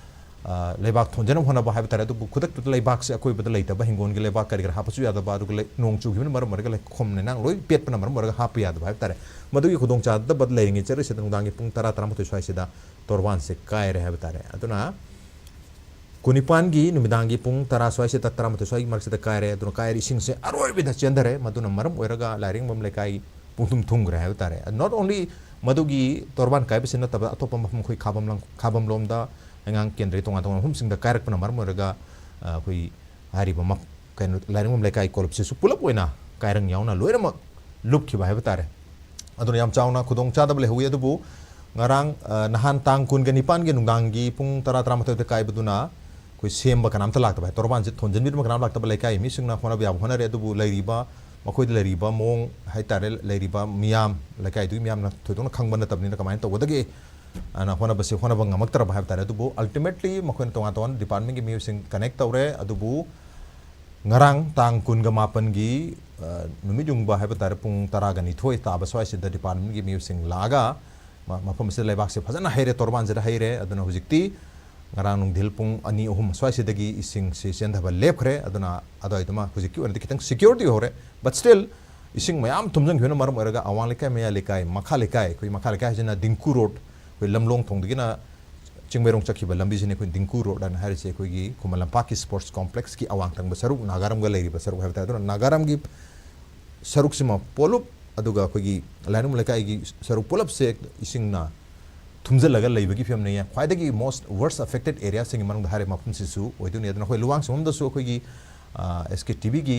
ꯑ, ꯂꯩꯕꯥꯛ ꯊꯣꯟꯖꯅꯕ ꯍꯣꯠꯅꯕ ꯍꯥꯏꯕ ꯇꯥꯔꯦ꯫ ꯑꯗꯨꯕꯨ ꯈꯨꯗꯛꯇꯨꯗ ꯂꯩꯕꯥꯛꯁꯦ ꯑꯀꯣꯏꯕꯗ ꯂꯩꯇꯕ, ꯍꯤꯡꯒꯣꯜꯒꯤ ꯂꯩꯕꯥꯛ ꯀꯔꯤ ꯀꯔꯥ ꯍꯥꯞꯄꯁꯨ ꯌꯥꯗꯕ, ꯑꯗꯨꯒ ꯂꯩ-, ꯅꯣꯡ ꯆꯨꯈꯤꯕꯅ ꯃꯔꯝ ꯑꯣꯏꯔꯒ ꯂꯩꯈꯣꯝ ꯂꯩꯅꯥꯡ ꯂꯣꯏ ꯄꯦꯠꯄꯅ ꯃꯔꯝ ꯑꯣꯏꯔꯒ ꯍꯥꯞꯄ ꯌꯥꯗꯕ ꯍꯥꯏꯕ ꯇꯥꯔꯦ꯫ ꯃꯗꯨꯒꯤ ꯈꯨꯗꯣꯡꯆꯥꯗꯕ ꯂꯩꯔꯤꯉꯩ ꯆꯠꯂꯤꯁꯤꯗ ꯅꯨꯡꯗꯥꯡꯒꯤ ꯄꯨꯡ ꯇꯔꯥ, ꯇꯔꯥꯃꯥꯊꯣꯏ ꯁ꯭ꯋꯥꯏꯁꯤꯗ ꯇꯣꯔꯕꯥꯟꯁꯦ ꯀꯥꯏꯔꯦ ꯍꯥꯏꯕ ꯇꯥꯔꯦ꯫ ꯑꯗꯨꯅ ꯀꯨꯟꯅꯤꯄꯥꯟꯒꯤ ꯅꯨꯃꯤꯗꯥꯡꯒꯤ ꯄꯨꯡ ꯇꯔꯥ ꯁ꯭ꯋꯥꯏꯁꯤꯗ, ꯇꯔꯥꯃꯥꯊꯣꯏ ꯁ꯭ꯋꯥꯏꯒꯤ ꯃꯔꯛꯁꯤꯗ ꯀꯥꯏꯔꯦ꯫ ꯑꯗꯨꯅ ꯀꯥꯏꯔꯦ, ꯏꯁꯤꯡꯁꯦ ꯑꯔꯣꯏꯕꯤꯗ ꯆꯦꯟꯊꯔꯦ꯫ ꯃꯗꯨꯅ ꯃꯔꯝ ꯑꯣꯏꯔꯒ ꯂꯥꯏꯔꯦꯝꯕꯝ ꯂꯩꯀꯥꯏ ꯄꯨꯡꯊꯨꯝ ꯊꯨꯝꯈ꯭ꯔꯦ ꯍꯥꯏꯕ ꯇꯥꯔꯦ꯫ Not only ꯃꯗꯨꯒꯤ ꯇꯣꯔꯕꯥꯟ ꯀꯥꯏꯕꯁꯤ ꯅꯠꯇꯕ, ꯑꯇꯣꯞꯄ ꯃꯐꯝ, ꯑꯩꯈꯣꯏ ꯈꯥꯕꯝ ꯂꯝ-, ꯈꯥꯕꯝ ꯂꯣꯝꯗ, ꯍꯩꯉꯥꯡ ꯀꯦꯟꯗ꯭ꯔꯒꯤ ꯇꯣꯉꯥꯟ ꯇꯣꯉꯥꯟꯕ ꯃꯐꯝꯁꯤꯡꯗ ꯀꯥꯏꯔꯛꯄꯅ ꯃꯔꯝ ꯑꯣꯏꯔꯒ, ꯑ, ꯑꯩꯈꯣꯏ ꯍꯥꯏꯔꯤꯕ ꯃꯞ-, ꯀꯩꯅꯣ, ꯂꯥꯏꯔꯦꯝꯕꯝ ꯂꯩꯀꯥꯏ ꯀꯣꯂꯨꯞꯁꯤꯁꯨ ꯄꯨꯂꯞ ꯑꯣꯏꯅ ꯀꯥꯏꯔꯪ ꯌꯥꯎꯅ ꯂꯣꯏꯅꯃꯛ ꯂꯨꯞꯈꯤꯕ ꯍꯥꯏꯕ ꯇꯥꯔꯦ꯫ ꯑꯗꯨꯅ ꯌꯥꯝ ꯆꯥꯎꯅ ꯈꯨꯗꯣꯡꯆꯥꯗꯕ ꯂꯩꯍꯧꯋꯤ꯫ ꯑꯗꯨꯕꯨ ꯉꯔꯥꯡ, ꯑ, ꯅꯍꯥꯟ ꯇꯥꯡ ꯀꯨꯟꯒ ꯅꯤꯄꯥꯟꯒꯤ ꯅꯨꯡꯗꯥꯡꯒꯤ ꯄꯨꯡ ꯇꯔꯥ, ꯇꯔꯥꯃꯥꯊꯣꯏꯗ ꯀꯥꯏꯕꯗꯨꯅ ꯑꯩꯈꯣꯏ ꯁꯦꯝꯕ ꯀꯅꯥꯝꯇ ꯂꯥꯛꯇꯕ, ꯇꯣꯔꯕꯥꯟꯁꯦ ꯊꯣꯟꯖꯤꯟꯕꯤꯅꯕ ꯀꯅꯥꯝ ꯂꯥꯛꯇꯕ, ꯂꯩꯀꯥꯏꯒꯤ ꯃꯤꯁꯤꯡꯅ ꯍꯣꯠꯅꯕ ꯌꯥꯕ ꯍꯣꯠꯅꯔꯦ꯫ ꯑꯗꯨꯕꯨ ꯂꯩꯔꯤꯕ, ꯃꯈꯣꯏꯗ ꯂꯩꯔꯤꯕ ꯃꯑꯣꯡ ꯍꯥꯏ ꯇꯥꯔꯦ, ꯂꯩꯔꯤꯕ ꯃꯤꯌꯥꯝ, ꯂꯩꯀꯥꯏꯗꯨꯒꯤ ꯃꯤꯌꯥꯝꯅ ꯊꯣꯏꯗꯣꯛꯅ ꯈꯪꯕ ꯅꯠꯇꯕꯅꯤꯅ ꯀꯃꯥꯏꯅ ꯇꯧꯒꯗꯒꯦ ꯑꯅ ꯍꯣꯠꯅꯕꯁꯦ ꯍꯣꯠꯅꯕ ꯉꯝꯃꯛꯇ꯭ꯔꯕ ꯍꯥꯏꯕ ꯇꯥꯔꯦ꯫ ꯑꯗꯨꯕꯨ ultimately ꯃꯈꯣꯏꯅ ꯇꯣꯉꯥꯟ ꯇꯣꯉꯥꯟꯕ department ꯀꯤ ꯃꯤꯑꯣꯏꯁꯤꯡ connect ꯇꯧꯔꯦ꯫ ꯑꯗꯨꯕꯨ ꯉꯔꯥꯡ ꯇꯥꯡ ꯀꯨꯟꯒ ꯃꯥꯄꯟꯒꯤ, ꯑ, ꯅꯨꯃꯤꯠ ꯌꯨꯡꯕ ꯍꯥꯏꯕ ꯇꯥꯔꯦ, ꯄꯨꯡ ꯇꯔꯥꯒ ꯅꯤꯊꯣꯏ ꯇꯥꯕ ꯁ꯭ꯋꯥꯏꯁꯤꯗ department ꯀꯤ ꯃꯤꯑꯣꯏꯁꯤꯡ ꯂꯥꯛꯑꯒ ꯃ-, ꯃꯐꯝ ꯑꯁꯤꯗ ꯂꯩꯕꯥꯛꯁꯦ ꯐꯖꯅ ꯍꯩꯔꯦ, ꯇꯣꯔꯕꯥꯟꯁꯤꯗ ꯍꯩꯔꯦ꯫ ꯑꯗꯨꯅ ꯍꯧꯖꯤꯛꯇꯤ ꯉꯔꯥꯡ ꯅꯨꯡꯊꯤꯜ ꯄꯨꯡ ꯑꯅꯤ, ꯑꯍꯨꯝ ꯁ꯭ꯋꯥꯏꯁꯤꯗꯒꯤ ꯏꯁꯤꯡꯁꯤ ꯆꯦꯟꯊꯕ ꯂꯦꯞꯈ꯭ꯔꯦ꯫ ꯑꯗꯨꯅ ꯑꯗꯨꯋꯥꯏꯗꯨꯃ ꯍꯧꯖꯤꯛꯀꯤ ꯑꯣꯏꯅꯗꯤ ꯈꯤꯇꯪ security ꯑꯣꯏꯍꯧꯔꯦ꯫ But still ꯏꯁꯤꯡ ꯃꯌꯥꯝ ꯊꯨꯝꯖꯤꯟꯈꯤꯕꯅ ꯃꯔꯝ ꯑꯣꯏꯔꯒ ꯑꯋꯥꯡ ꯂꯩꯀꯥꯏ, ꯃꯌꯥꯏ ꯂꯩꯀꯥꯏ, ꯃꯈꯥ ꯂꯩꯀꯥꯏ, ꯑꯩꯈꯣꯏ ꯃꯈꯥ ꯂꯩꯀꯥꯏ ꯍꯥꯏꯁꯤꯅ ꯗꯤꯡꯀꯨ ꯔꯣꯗ, ꯑꯩꯈꯣꯏ ꯂꯝꯂꯣꯡ ꯊꯣꯡꯗꯒꯤꯅ ꯆꯤꯡꯃꯩꯔꯣꯡ ꯆꯠꯈꯤꯕ ꯂꯝꯕꯤꯁꯤꯅꯤ ꯑꯩꯈꯣꯏ ꯗꯤꯡꯀꯨ ꯔꯣꯗ ꯍꯥꯏꯅ ꯍꯥꯏꯔꯤꯁꯦ꯫ ꯑꯩꯈꯣꯏꯒꯤ ꯈꯨꯃꯟ ꯂꯝꯄꯥꯛꯀꯤ sports complex ꯀꯤ ꯑꯋꯥꯡ ꯊꯪꯕ ꯁꯔꯨꯛ, ꯅꯥꯒꯥꯔꯝꯒ ꯂꯩꯔꯤꯕ ꯁꯔꯨꯛ ꯍꯥꯏꯕ ꯇꯥꯔꯦ꯫ ꯑꯗꯨꯅ ꯅꯥꯒꯥꯔꯝꯒꯤ ꯁꯔꯨꯛꯁꯤꯃ ꯄꯨꯂꯞ, ꯑꯗꯨꯒ ꯑꯩꯈꯣꯏꯒꯤ ꯂꯥꯏꯔꯤꯛ ꯂꯩꯀꯥꯏꯒꯤ ꯁꯔꯨꯛ ꯄꯨꯂꯞꯁꯦ ꯏꯁꯤꯡꯅ ꯊꯨꯝꯖꯤꯜꯂꯒ ꯂꯩꯕꯒꯤ ꯐꯤꯕꯝꯅꯤ꯫ ꯈ꯭ꯋꯥꯏꯗꯒꯤ most worst affected area ꯁꯤꯡꯒꯤ ꯃꯅꯨꯡꯗ ꯍꯥꯏꯔꯤꯕ ꯃꯐꯝꯁꯤꯁꯨ ꯑꯣꯏꯗꯣꯏꯅꯤ꯫ ꯑꯗꯨꯅ ꯑꯩꯈꯣꯏ ꯂꯨꯋꯥꯡꯁꯪꯕꯝꯗꯁꯨ ꯑꯩꯈꯣꯏꯒꯤ, ꯑ, S K T V ꯒꯤ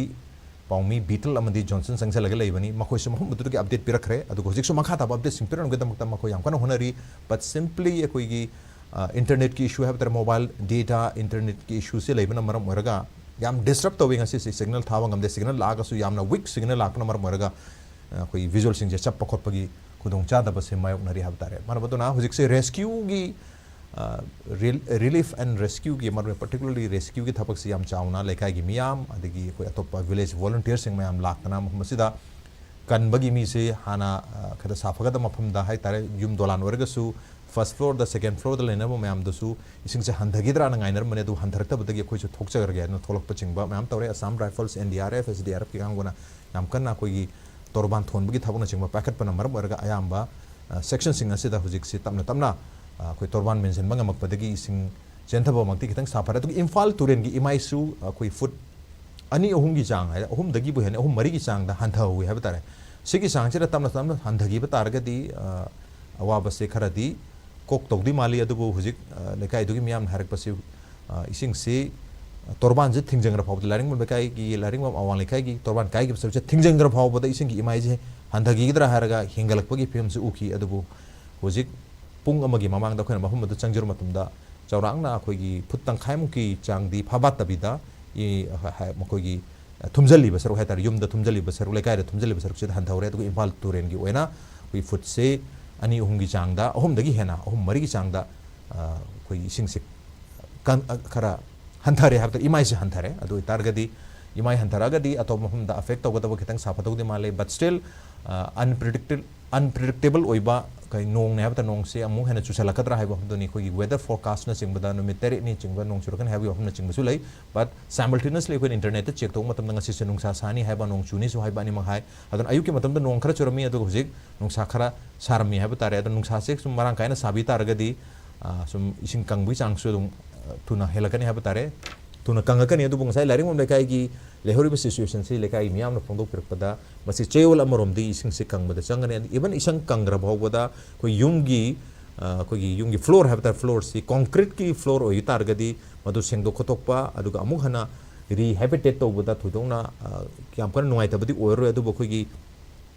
ꯄꯥꯎꯃꯤ ꯕꯤꯇꯜ ꯑꯃꯗꯤ ꯖꯣꯟꯁꯟ ꯆꯪꯁꯤꯜꯂꯒ ꯂꯩꯕꯅꯤ꯫ ꯃꯈꯣꯏꯁꯨ ꯃꯐꯝ ꯑꯗꯨꯗꯒꯤ update ꯄꯤꯔꯛꯈ꯭ꯔꯦ꯫ ꯑꯗꯨꯒ ꯍꯧꯖꯤꯛꯁꯨ ꯃꯈꯥ ꯇꯥꯕ update ꯁꯤꯡ ꯄꯤꯔꯛꯅꯕꯒꯤꯗꯃꯛꯇ ꯃꯈꯣꯏ ꯌꯥꯝ ꯀꯟꯅ ꯍꯣꯠꯅꯔꯤ꯫ But simply ꯑꯩꯈꯣꯏꯒꯤ, ꯑ, internet ꯀꯤ issue ꯍꯥꯏꯕ ꯇꯥꯔꯦ, mobile data, internet ꯀꯤ issue ꯁꯦ ꯂꯩꯕꯅ ꯃꯔꯝ ꯑꯣꯏꯔꯒ ꯌꯥꯝ disturb ꯇꯧꯋꯤ ꯉꯁꯤꯁꯦ꯫ Signal ꯊꯥꯕ ꯉꯝꯗꯦ꯫ Signal ꯂꯥꯛꯑꯒꯁꯨ ꯌꯥꯝꯅ weak signal ꯂꯥꯛꯄꯅ ꯃꯔꯝ ꯑꯣꯏꯔꯒ, ꯑ, ꯑꯩꯈꯣꯏꯒꯤ visual ꯁꯤꯡꯁꯦ ꯆꯞꯄ ꯈꯣꯠꯄꯒꯤ ꯈꯨꯗꯣꯡꯆꯥꯗꯕꯁꯦ ꯃꯥꯌꯣꯛꯅꯔꯤ ꯍꯥꯏꯕ ꯇꯥꯔꯦ꯫ ꯃꯔꯝ ꯑꯗꯨꯅ ꯍꯧꯖꯤꯛꯁꯦ rescue ꯒꯤ, ꯑ, rel-, relief and rescue ꯒꯤ, ꯃꯔꯨ ꯑꯣꯏꯅ particularly rescue ꯒꯤ ꯊꯕꯛꯁꯤ ꯌꯥꯝ ꯆꯥꯎꯅ ꯂꯩꯀꯥꯏꯒꯤ ꯃꯤꯌꯥꯝ, ꯑꯗꯒꯤ ꯑꯩꯈꯣꯏ ꯑꯇꯣꯞꯄ village volunteer ꯁꯤꯡ ꯃꯌꯥꯝ ꯂꯥꯛꯇꯅ ꯃꯐꯝ ꯑꯁꯤꯗ ꯀꯟꯕꯒꯤ ꯃꯤꯁꯦ ꯍꯥꯟꯅ, ꯑ, ꯈꯔ ꯁꯥꯐꯒꯗꯕ ꯃꯐꯝꯗ ꯍꯥꯏ ꯇꯥꯔꯦ, ꯌꯨꯝ ꯗꯣꯂꯥꯟ ꯑꯣꯏꯔꯒꯁꯨ first floor ꯗ, second floor ꯗ ꯂꯩꯅꯕ ꯃꯌꯥꯝꯗꯨꯁꯨ ꯏꯁꯤꯡꯁꯦ ꯍꯟꯊꯈꯤꯗ꯭ꯔꯥꯅ ꯉꯥꯏꯅꯔꯝꯕꯅꯦ꯫ ꯑꯗꯨ ꯍꯟꯊꯔꯛꯇꯕꯗꯒꯤ ꯑꯩꯈꯣꯏꯁꯨ ꯊꯣꯛꯆꯈ꯭ꯔꯒꯦ ꯍꯥꯏꯗꯅ ꯊꯣꯛꯂꯛꯄ ꯆꯤꯡꯕ ꯃꯌꯥꯝ ꯇꯧꯔꯦ꯫ Assam Rifles, N D R F, S D R F ꯀꯤ ꯀꯥꯡꯕꯨꯅ ꯌꯥꯝ ꯀꯟꯅ ꯑꯩꯈꯣꯏꯒꯤ ꯇꯣꯔꯕꯥꯟ ꯊꯣꯟꯕꯒꯤ ꯊꯕꯛꯅꯆꯤꯡꯕ ꯄꯥꯏꯈꯠꯄꯅ ꯃꯔꯝ ꯑꯣꯏꯔꯒ ꯑꯌꯥꯝꯕ, ꯑ, section ꯁꯤꯡ ꯑꯁꯤꯗ ꯍꯧꯖꯤꯛꯁꯤ ꯇꯞꯅ ꯇꯞꯅ, ꯑ, ꯑꯩꯈꯣꯏ ꯇꯣꯔꯕꯥꯟ ꯃꯦꯟꯁꯤꯟꯕ ꯉꯝꯃꯛꯄꯗꯒꯤ ꯏꯁꯤꯡ ꯆꯦꯟꯊꯕꯃꯛꯇꯤ ꯈꯤꯇꯪ ꯁꯥꯐꯔꯦ꯫ ꯑꯗꯨꯒ ꯏꯝꯐꯥꯜ ꯇꯨꯔꯦꯜꯒꯤ ꯏꯃꯥꯏꯁꯨ ꯑꯩꯈꯣꯏ ꯐꯨꯠ ꯑꯅꯤ ꯑꯍꯨꯝꯒꯤ ꯆꯥꯡ ꯍꯥꯏ, ꯑꯍꯨꯝꯗꯒꯤꯕꯨ ꯍꯦꯟꯅ, ꯑꯍꯨꯝ ꯃꯔꯤꯒꯤ ꯆꯥꯡꯗ ꯍꯟꯊꯍꯧꯋꯤ ꯍꯥꯏꯕ ꯇꯥꯔꯦ꯫ ꯁꯤꯒꯤ ꯆꯥꯡꯁꯤꯗ ꯇꯞꯅ ꯇꯞꯅ ꯍꯟꯊꯈꯤꯕ ꯇꯥꯔꯒꯗꯤ, ꯑ, ꯑꯋꯥꯕꯁꯦ ꯈꯔꯗꯤ ꯀꯣꯛ ꯇꯧꯗꯣꯏ ꯃꯥꯜꯂꯤ꯫ ꯑꯗꯨꯕꯨ ꯍꯧꯖꯤꯛ, ꯑ, ꯂꯩꯀꯥꯏꯗꯨꯒꯤ ꯃꯤꯌꯥꯝꯅ ꯍꯥꯏꯔꯛꯄꯁꯤ, ꯑ, ꯏꯁꯤꯡꯁꯤ, ꯑ, ꯇꯣꯔꯕꯥꯟꯁꯦ ꯊꯤꯡꯖꯤꯟꯈ꯭ꯔ ꯐꯥꯎꯕꯗ, ꯂꯥꯏꯔꯤꯡꯕꯝ ꯂꯩꯀꯥꯏꯒꯤ, ꯂꯥꯏꯔꯤꯡꯕꯝ ꯑꯋꯥꯡ ꯂꯩꯀꯥꯏꯒꯤ ꯇꯣꯔꯕꯥꯟ ꯀꯥꯏꯈꯤꯕ ꯁꯔꯨꯛꯁꯦ ꯊꯤꯡꯖꯤꯟꯈ꯭ꯔ ꯐꯥꯎꯕꯗ ꯏꯁꯤꯡꯒꯤ ꯏꯃꯥꯏꯁꯦ ꯍꯟꯊꯈꯤꯒꯗ꯭ꯔꯥ ꯍꯥꯏꯔꯒ ꯍꯦꯟꯒꯠꯂꯛꯄꯒꯤ ꯐꯤꯕꯝꯁꯤ ꯎꯈꯤ꯫ ꯑꯗꯨꯕꯨ ꯍꯧꯖꯤꯛ ꯄꯨꯡ ꯑꯃꯒꯤ ꯃꯃꯥꯡꯗ ꯑꯩꯈꯣꯏꯅ ꯃꯐꯝ ꯑꯗꯨ ꯆꯪꯖꯔꯨꯕ ꯃꯇꯝꯗ, ꯆꯥꯎꯔꯥꯛꯅ ꯑꯩꯈꯣꯏꯒꯤ ꯐꯨꯠ ꯇꯪꯈꯥꯏꯃꯨꯛꯀꯤ ꯆꯥꯡꯗꯤ ꯐꯥꯕꯥꯠꯇꯕꯤꯗ, ꯏ-, ꯍ-, ꯍ-, ꯃꯈꯣꯏꯒꯤ ꯊꯨꯝꯖꯤꯜꯂꯤꯕ ꯁꯔꯨꯛ ꯍꯥꯏꯇꯥꯔꯦ, ꯌꯨꯝꯗ ꯊꯨꯝꯖꯤꯜꯂꯤꯕ ꯁꯔꯨꯛ, ꯂꯩꯀꯥꯏꯗ ꯊꯨꯝꯖꯤꯜꯂꯤꯕ ꯁꯔꯨꯛꯁꯤꯗ ꯍꯟꯊꯍꯧꯔꯦ꯫ ꯑꯗꯨꯒ ꯏꯝꯐꯥꯜ ꯇꯨꯔꯦꯜꯒꯤ ꯑꯣꯏꯅ ꯑꯩꯈꯣꯏꯒꯤ ꯐꯨꯠꯁꯦ ꯑꯅꯤ ꯑꯍꯨꯝꯒꯤ ꯆꯥꯡꯗ, ꯑꯍꯨꯝꯗꯒꯤ ꯍꯦꯟꯅ, ꯑꯍꯨꯝ ꯃꯔꯤꯒꯤ ꯆꯥꯡꯗ, ꯑ, ꯑꯩꯈꯣꯏꯒꯤ ꯏꯁꯤꯡꯁꯦ ꯀꯪ-, ꯑ, ꯈꯔ ꯍꯟꯊꯔꯦ ꯍꯥꯏꯕꯗ, ꯏꯃꯥꯏꯁꯦ ꯍꯟꯊꯔꯦ꯫ ꯑꯗꯨ ꯑꯣꯏꯇꯥꯔꯒꯗꯤ ꯏꯃꯥꯏ ꯍꯟꯊꯔꯛꯑꯒꯗꯤ ꯑꯇꯣꯞꯄ ꯃꯐꯝꯗ affect ꯇꯧꯒꯗꯕ ꯈꯤꯇꯪ ꯁꯥꯐꯗꯧꯗꯤ ꯃꯥꯜꯂꯦ꯫ But still, ꯑ, unpredicted-, unpredictable ꯑꯣꯏꯕ, ꯀꯩ, ꯅꯣꯡꯅꯦ ꯍꯥꯏꯕ ꯇꯥꯔꯦ, ꯅꯣꯡꯁꯦ ꯑꯃꯨꯛ ꯍꯦꯟꯅ ꯆꯨꯁꯜꯂꯛꯀꯗ꯭ꯔꯥ ꯍꯥꯏꯕ ꯃꯐꯝꯗꯨꯅꯤ꯫ ꯑꯩꯈꯣꯏꯒꯤ weather forecastꯅꯆꯤꯡꯕꯗ ꯅꯨꯃꯤꯠ ꯇꯔꯦꯠꯅꯤꯆꯤꯡꯕ ꯅꯣꯡ ꯆꯨꯔꯛꯀꯅꯤ ꯍꯥꯏꯕꯒꯤ ꯋꯥꯐꯝꯅꯆꯤꯡꯕꯁꯨ ꯂꯩ꯫ But simultaneously ꯑꯩꯈꯣꯏꯅ internetꯇ check ꯇꯧꯕ ꯃꯇꯝꯗ ꯉꯁꯤꯁꯦ ꯅꯨꯡꯁꯥ ꯁꯥꯅꯤ ꯍꯥꯏꯕ, ꯅꯣꯡ ꯆꯨꯅꯤꯁꯨ ꯍꯥꯏꯕ ꯑꯅꯤꯃꯛ ꯍꯥꯏ꯫ ꯑꯗꯨꯅ ꯑꯌꯨꯛꯀꯤ ꯃꯇꯝꯗ ꯅꯣꯡ ꯈꯔ ꯆꯨꯔꯝꯃꯤ, ꯑꯗꯨꯒ ꯍꯧꯖꯤꯛ ꯅꯨꯡꯁꯥ ꯈꯔ ꯁꯥꯔꯝꯃꯤ ꯍꯥꯏꯕ ꯇꯥꯔꯦ꯫ ꯑꯗꯣ ꯅꯨꯡꯁꯥꯁꯦ ꯁꯨꯝ ꯃꯔꯥꯡ ꯀꯥꯏꯅ ꯁꯥꯕꯤ ꯇꯥꯔꯒꯗꯤ, ꯑ, ꯁꯨꯝ ꯏꯁꯤꯡ ꯀꯪꯕꯒꯤ ꯆꯥꯡꯁꯨ ꯑꯗꯨꯝ, ꯑ, ꯊꯨꯅ ꯍꯦꯜꯂꯛꯀꯅꯤ ꯍꯥꯏꯕ ꯇꯥꯔꯦ, ꯊꯨꯅ ꯀꯪꯉꯛꯀꯅꯤ꯫ ꯑꯗꯨꯕꯨ ꯉꯁꯥꯏ ꯂꯥꯏꯔꯤꯡꯕꯝ ꯂꯩꯀꯥꯏꯒꯤ ꯂꯩꯍꯧꯔꯤꯕ situationꯁꯤ ꯂꯩꯀꯥꯏꯒꯤ ꯃꯤꯌꯥꯝꯅ ꯐꯣꯡꯗꯣꯛꯄꯤꯔꯛꯄꯗ, ꯃꯁꯤ ꯆꯌꯣꯜ ꯑꯃꯔꯣꯝꯗꯤ ꯏꯁꯤꯡꯁꯤ ꯀꯪꯕꯗ ꯆꯪꯒꯅꯤ꯫ Even ꯏꯁꯤꯡ ꯀꯪꯈ꯭ꯔ ꯐꯥꯎꯕꯗ ꯑꯩꯈꯣꯏ ꯌꯨꯝꯒꯤ, ꯑ, ꯑꯩꯈꯣꯏꯒꯤ ꯌꯨꯝꯒꯤ floor ꯍꯥꯏꯕ ꯇꯥꯔꯦ, floorꯁꯤ concreteꯀꯤ floor ꯑꯣꯏ ꯇꯥꯔꯒꯗꯤ ꯃꯗꯨ ꯁꯦꯡꯗꯣꯛ ꯈꯣꯠꯇꯣꯛꯄ, ꯑꯗꯨꯒ ꯑꯃꯨꯛ ꯍꯟꯅ rehabitate ꯇꯧꯕꯗ ꯊꯣꯏꯗꯣꯛꯅ, ꯑ, ꯌꯥꯝ ꯀꯟꯅ ꯅꯨꯡꯉꯥꯏꯇꯕꯗꯤ ꯑꯣꯏꯔꯔꯣꯏ꯫ ꯑꯗꯨꯕꯨ ꯑꯩꯈꯣꯏꯒꯤ,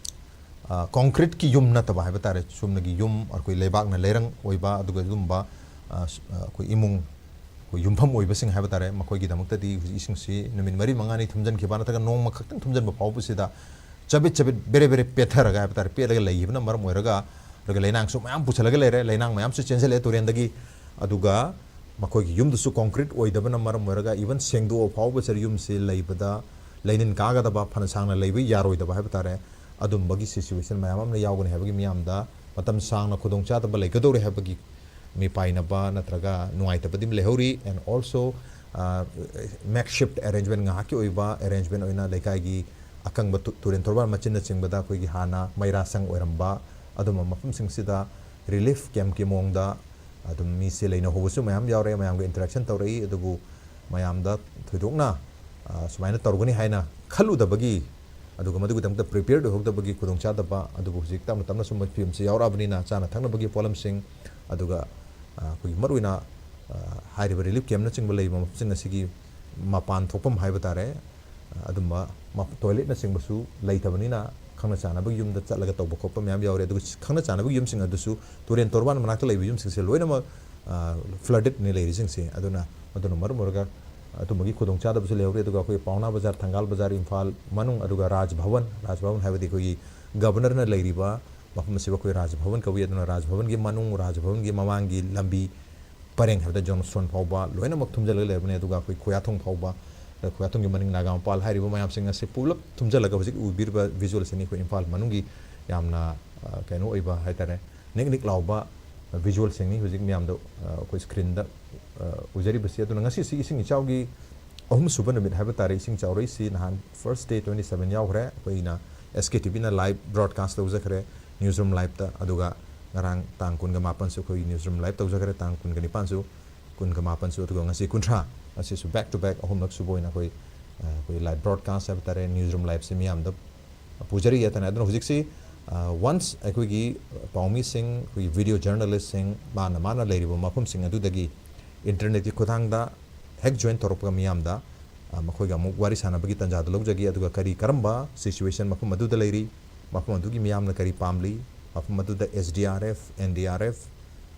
ꯑ, concreteꯀꯤ ꯌꯨꯝ ꯅꯠꯇꯕ ꯍꯥꯏꯕ ꯇꯥꯔꯦ, ꯆꯨꯝꯅꯒꯤ ꯌꯨꯝ, ꯑꯩꯈꯣꯏ ꯂꯩꯕꯥꯛꯅ ꯂꯩꯔꯪ ꯑꯣꯏꯕ, ꯑꯗꯨꯒ ꯑꯗꯨꯒꯨꯝꯕ, ꯑ, ꯁ-, ꯑ, ꯑꯩꯈꯣꯏ ꯏꯃꯨꯡ, ꯑꯩꯈꯣꯏ ꯌꯨꯝꯐꯝ ꯑꯣꯏꯕꯁꯤꯡ ꯍꯥꯏꯕ ꯇꯥꯔꯦ, ꯃꯈꯣꯏꯒꯤꯗꯃꯛꯇꯗꯤ ꯍꯧꯖꯤꯛ ꯏꯁꯤꯡꯁꯤ ꯅꯨꯃꯤꯠ ꯃꯔꯤ ꯃꯉꯥꯅꯤ ꯊꯨꯝꯖꯤꯟꯈꯤꯕ ꯅꯠꯇ꯭ꯔꯒ ꯅꯣꯡꯃ ꯈꯛꯇꯪ ꯊꯨꯝꯖꯤꯟꯕ ꯐꯥꯎꯕꯁꯤꯗ ꯆꯕꯤꯠ ꯆꯕꯤꯠ, ꯕꯦꯔꯦ ꯕꯦꯔꯦ ꯄꯦꯠꯊꯔꯒ ꯍꯥꯏꯕ ꯇꯥꯔꯦ, ꯄꯦꯠꯂꯒ ꯂꯩꯈꯤꯕꯅ ꯃꯔꯝ ꯑꯣꯏꯔꯒ, ꯑꯗꯨꯒ ꯂꯩꯅꯥꯡꯁꯨ ꯃꯌꯥꯝ ꯄꯨꯁꯜꯂꯒ ꯂꯩꯔꯦ, ꯂꯩꯅꯥꯡ ꯃꯌꯥꯝꯁꯨ ꯆꯦꯟꯁꯤꯜꯂꯛꯑꯦ ꯇꯨꯔꯦꯟꯗꯒꯤ꯫ ꯑꯗꯨꯒ ꯃꯈꯣꯏꯒꯤ ꯌꯨꯝꯗꯨꯁꯨ concrete ꯑꯣꯏꯗꯕꯅ ꯃꯔꯝ ꯑꯣꯏꯔꯒ, even ꯁꯦꯡꯗꯣꯛꯑ ꯐꯥꯎꯕꯁꯤꯗ ꯌꯨꯝꯁꯤ ꯂꯩꯕꯗ ꯂꯩꯅꯤꯟ ꯀꯥꯒꯗꯕ, ꯐꯅ ꯁꯥꯡꯅ ꯂꯩꯕ ꯌꯥꯔꯣꯏꯗꯕ ꯍꯥꯏꯕ ꯇꯥꯔꯦ, ꯑꯗꯨꯝꯕꯒꯤ situation ꯃꯌꯥꯝ ꯑꯃ ꯌꯥꯎꯒꯅꯤ ꯍꯥꯏꯕꯒꯤ ꯃꯤꯌꯥꯝꯗ ꯃꯇꯝ ꯁꯥꯡꯅ ꯈꯨꯗꯣꯡꯆꯥꯗꯕ ꯂꯩꯒꯗꯧꯔꯦ ꯍꯥꯏꯕꯒꯤ ꯃꯤꯄꯥꯏꯅꯕ ꯅꯠꯇ꯭ꯔꯒ ꯅꯨꯡꯉꯥꯏꯇꯕꯗꯤ ꯑꯃ ꯂꯩꯍꯧꯔꯤ꯫ And also, ꯑ, makeshift arrangement, ꯉꯥꯏꯍꯥꯛꯀꯤ ꯑꯣꯏꯕ arrangement ꯑꯣꯏꯅ ꯂꯩꯀꯥꯏꯒꯤ ꯑꯀꯪꯕ ꯇꯨ-, ꯇꯨꯔꯦꯟ ꯇꯣꯔꯕꯥꯟ ꯃꯆꯤꯟꯅꯆꯤꯡꯕꯗ ꯑꯩꯈꯣꯏꯒꯤ ꯍꯥꯟꯅ ꯃꯩꯔꯥ ꯁꯪ ꯑꯣꯏꯔꯝꯕ ꯑꯗꯨꯝꯕ ꯃꯐꯝꯁꯤꯡꯁꯤꯗ relief campꯀꯤ ꯃꯑꯣꯡꯗ ꯑꯗꯨꯝ ꯃꯤꯁꯦ ꯂꯩꯅꯍꯧꯕꯁꯨ ꯃꯌꯥꯝ ꯌꯥꯎꯔꯛꯏ, ꯃꯌꯥꯝꯒ interaction ꯇꯧꯔꯛꯏ꯫ ꯑꯗꯨꯕꯨ ꯃꯌꯥꯝꯗ ꯊꯣꯏꯗꯣꯛꯅ, ꯑ, ꯁꯨꯃꯥꯏꯅ ꯇꯧꯒꯅꯤ ꯍꯥꯏꯅ ꯈꯜꯂꯨꯗꯕꯒꯤ, ꯑꯗꯨꯒ ꯃꯗꯨꯒꯤꯗꯃꯛꯇ prepared ꯑꯣꯏꯍꯧꯗꯕꯒꯤ ꯈꯨꯗꯣꯡꯆꯥꯗꯕ, ꯑꯗꯨꯕꯨ ꯍꯧꯖꯤꯛ ꯇꯞꯅ ꯇꯞꯅ ꯁꯨꯝꯕ ꯐꯤꯕꯝꯁꯤ ꯌꯥꯎꯔꯛꯑꯕꯅꯤꯅ ꯆꯥꯅ ꯊꯛꯅꯕꯒꯤ ꯄꯣꯠꯂꯝꯁꯤꯡ, ꯑꯗꯨꯒ, ꯑ, ꯑꯩꯈꯣꯏꯒꯤ ꯃꯔꯨꯑꯣꯏꯅ, ꯑ, ꯍꯥꯏꯔꯤꯕ relief campꯅꯆꯤꯡꯕ ꯂꯩꯕ ꯃꯐꯝꯁꯤꯡ ꯑꯁꯤꯒꯤ ꯃꯄꯥꯟ ꯊꯣꯛꯐꯝ ꯍꯥꯏꯕ ꯇꯥꯔꯦ, ꯑꯗꯨꯝꯕ ꯃ-, toiletꯅꯆꯤꯡꯕꯁꯨ ꯂꯩꯇꯕꯅꯤꯅ ꯈꯪꯅ ꯆꯥꯟꯅꯕꯒꯤ ꯌꯨꯝꯗ ꯆꯠꯂꯒ ꯇꯧꯕ ꯈꯣꯠꯄ ꯃꯌꯥꯝ ꯌꯥꯎꯔꯦ꯫ ꯑꯗꯨꯒ ꯈꯪꯅ ꯆꯥꯟꯅꯕꯒꯤ ꯌꯨꯝꯁꯤꯡ ꯑꯗꯨꯁꯨ ꯇꯨꯔꯦꯟ ꯇꯣꯔꯕꯥꯟ ꯃꯅꯥꯛꯇ ꯂꯩꯕ ꯌꯨꯝꯁꯤꯡꯁꯦ ꯂꯣꯏꯅꯃꯛ, ꯑ, floodedꯅꯤ ꯂꯩꯔꯤꯁꯤꯡꯁꯦ꯫ ꯑꯗꯨꯅ, ꯑꯗꯨꯅ ꯃꯔꯝ ꯑꯣꯏꯔꯒ ꯑꯗꯨꯝꯕꯒꯤ ꯈꯨꯗꯣꯡꯆꯥꯗꯕꯁꯨ ꯂꯩꯍꯧꯔꯤ꯫ ꯑꯗꯨꯒ ꯑꯩꯈꯣꯏ ꯄꯥꯎꯅꯥ ꯕꯖꯥꯔ, ꯊꯪꯒꯥꯜ ꯕꯖꯥꯔ, ꯏꯝꯐꯥꯜ ꯃꯅꯨꯡ, ꯑꯗꯨꯒ ꯔꯥꯖ ꯚꯕꯟ, ꯔꯥꯖ ꯚꯕꯟ ꯍꯥꯏꯕꯗꯤ ꯑꯩꯈꯣꯏꯒꯤ governorꯅ ꯂꯩꯔꯤꯕ ꯃꯐꯝ ꯑꯁꯤꯕꯨ ꯑꯩꯈꯣꯏ ꯔꯥꯖ ꯚꯕꯟ ꯀꯧꯏ꯫ ꯑꯗꯨꯅ ꯔꯥꯖ ꯚꯕꯟꯒꯤ ꯃꯅꯨꯡ, ꯔꯥꯖ ꯚꯕꯟꯒꯤ ꯃꯃꯥꯡꯒꯤ ꯂꯝꯕꯤ ꯄꯔꯦꯡ ꯍꯥꯏꯕꯗ ꯖꯣꯟꯁꯇꯣꯟ ꯐꯥꯎꯕ ꯂꯣꯏꯅꯃꯛ ꯊꯨꯝꯖꯤꯜꯂꯒ ꯂꯩꯔꯕꯅꯤ꯫ ꯑꯗꯨꯒ ꯑꯩꯈꯣꯏ ꯈꯨꯌꯥꯊꯣꯡ ꯐꯥꯎꯕ, ꯑ, ꯈꯨꯌꯥꯊꯣꯡꯒꯤ ꯃꯅꯤꯡ ꯅꯥꯒꯥꯃꯄꯥꯜ ꯍꯥꯏꯔꯤꯕ ꯃꯌꯥꯝꯁꯤꯡ ꯑꯁꯤ ꯄꯨꯂꯞ ꯊꯨꯝꯖꯤꯜꯂꯒ ꯍꯧꯖꯤꯛ ꯎꯕꯤꯔꯤꯕ visualꯁꯤꯅꯤ ꯑꯩꯈꯣꯏ ꯏꯝꯐꯥꯜ ꯃꯅꯨꯡꯒꯤ ꯌꯥꯝꯅ, ꯑ, ꯀꯩꯅꯣ ꯑꯣꯏꯕ ꯍꯥꯏꯇꯥꯔꯦ, ꯅꯤꯛ ꯅꯤꯛ ꯂꯥꯎꯕ visualꯁꯤꯡꯅꯤ ꯍꯧꯖꯤꯛ ꯃꯌꯥꯝꯗ, ꯑ, ꯑꯩꯈꯣꯏ screenꯗ, ꯑ, ꯎꯖꯔꯤꯕꯁꯤ꯫ ꯑꯗꯨꯅ ꯉꯁꯤꯁꯤ ꯏꯁꯤꯡ ꯏꯆꯥꯎꯒꯤ ꯑꯍꯨꯝꯁꯨꯕ ꯅꯨꯃꯤꯠ ꯍꯥꯏꯕ ꯇꯥꯔꯦ꯫ ꯏꯁꯤꯡ ꯆꯥꯎꯔꯛꯏꯁꯤ ꯅꯍꯥꯟ first day twenty seven ꯌꯥꯎꯈ꯭ꯔꯦ꯫ ꯑꯩꯈꯣꯏꯅ S K T Vꯅ live broadcast ꯇꯧꯖꯈ꯭ꯔꯦ Newsroom Liveꯇ꯫ ꯑꯗꯨꯒ ꯉꯔꯥꯡ ꯇꯥꯡ ꯀꯨꯟꯒ ꯃꯥꯄꯟꯁꯨ ꯑꯩꯈꯣꯏ Newsroom Live ꯇꯧꯖꯈ꯭ꯔꯦ, ꯇꯥꯡ ꯀꯨꯟꯒ ꯅꯤꯄꯥꯟꯁꯨ, ꯀꯨꯟꯒ ꯃꯥꯄꯟꯁꯨ, ꯑꯗꯨꯒ ꯉꯁꯤ ꯀꯨꯟꯊ꯭ꯔꯥ, ꯉꯁꯤꯁꯨ back to back ꯑꯍꯨꯝꯂꯛ ꯁꯨꯕ ꯑꯣꯏꯅ ꯑꯩꯈꯣꯏ, ꯑ, ꯑꯩꯈꯣꯏ live broadcast ꯍꯥꯏꯕ ꯇꯥꯔꯦ, Newsroom Liveꯁꯤ ꯃꯤꯌꯥꯝꯗ ꯄꯨꯖꯔꯤ ꯍꯥꯏꯇꯥꯔꯦ꯫ ꯑꯗꯨꯅ ꯍꯧꯖꯤꯛꯁꯤ, ꯑ, once ꯑꯩꯈꯣꯏꯒꯤ ꯄꯥꯎꯃꯤꯁꯤꯡ, ꯑꯩꯈꯣꯏꯒꯤ video journalistꯁꯤꯡ, ꯃꯥꯅ ꯃꯥꯅ ꯂꯩꯔꯤꯕ ꯃꯐꯝꯁꯤꯡ ꯑꯗꯨꯗꯒꯤ internetꯀꯤ ꯈꯨꯠꯊꯥꯡꯗ ꯍꯦꯛ join ꯇꯧꯔꯛꯄꯒ ꯃꯤꯌꯥꯝꯗ, ꯑ, ꯃꯈꯣꯏꯒ ꯑꯃꯨꯛ ꯋꯥꯔꯤ ꯁꯥꯟꯅꯕꯒꯤ ꯇꯥꯟꯖꯥꯗꯨ ꯂꯧꯖꯒꯦ꯫ ꯑꯗꯨꯒ ꯀꯔꯤ ꯀꯔꯝꯕ situation ꯃꯐꯝ ꯑꯗꯨꯗ ꯂꯩꯔꯤ, ꯃꯐꯝ ꯑꯗꯨꯒꯤ ꯃꯤꯌꯥꯝꯅ ꯀꯔꯤ ꯄꯥꯝꯂꯤ, ꯃꯐꯝ ꯑꯗꯨꯗ S D R F, N D R F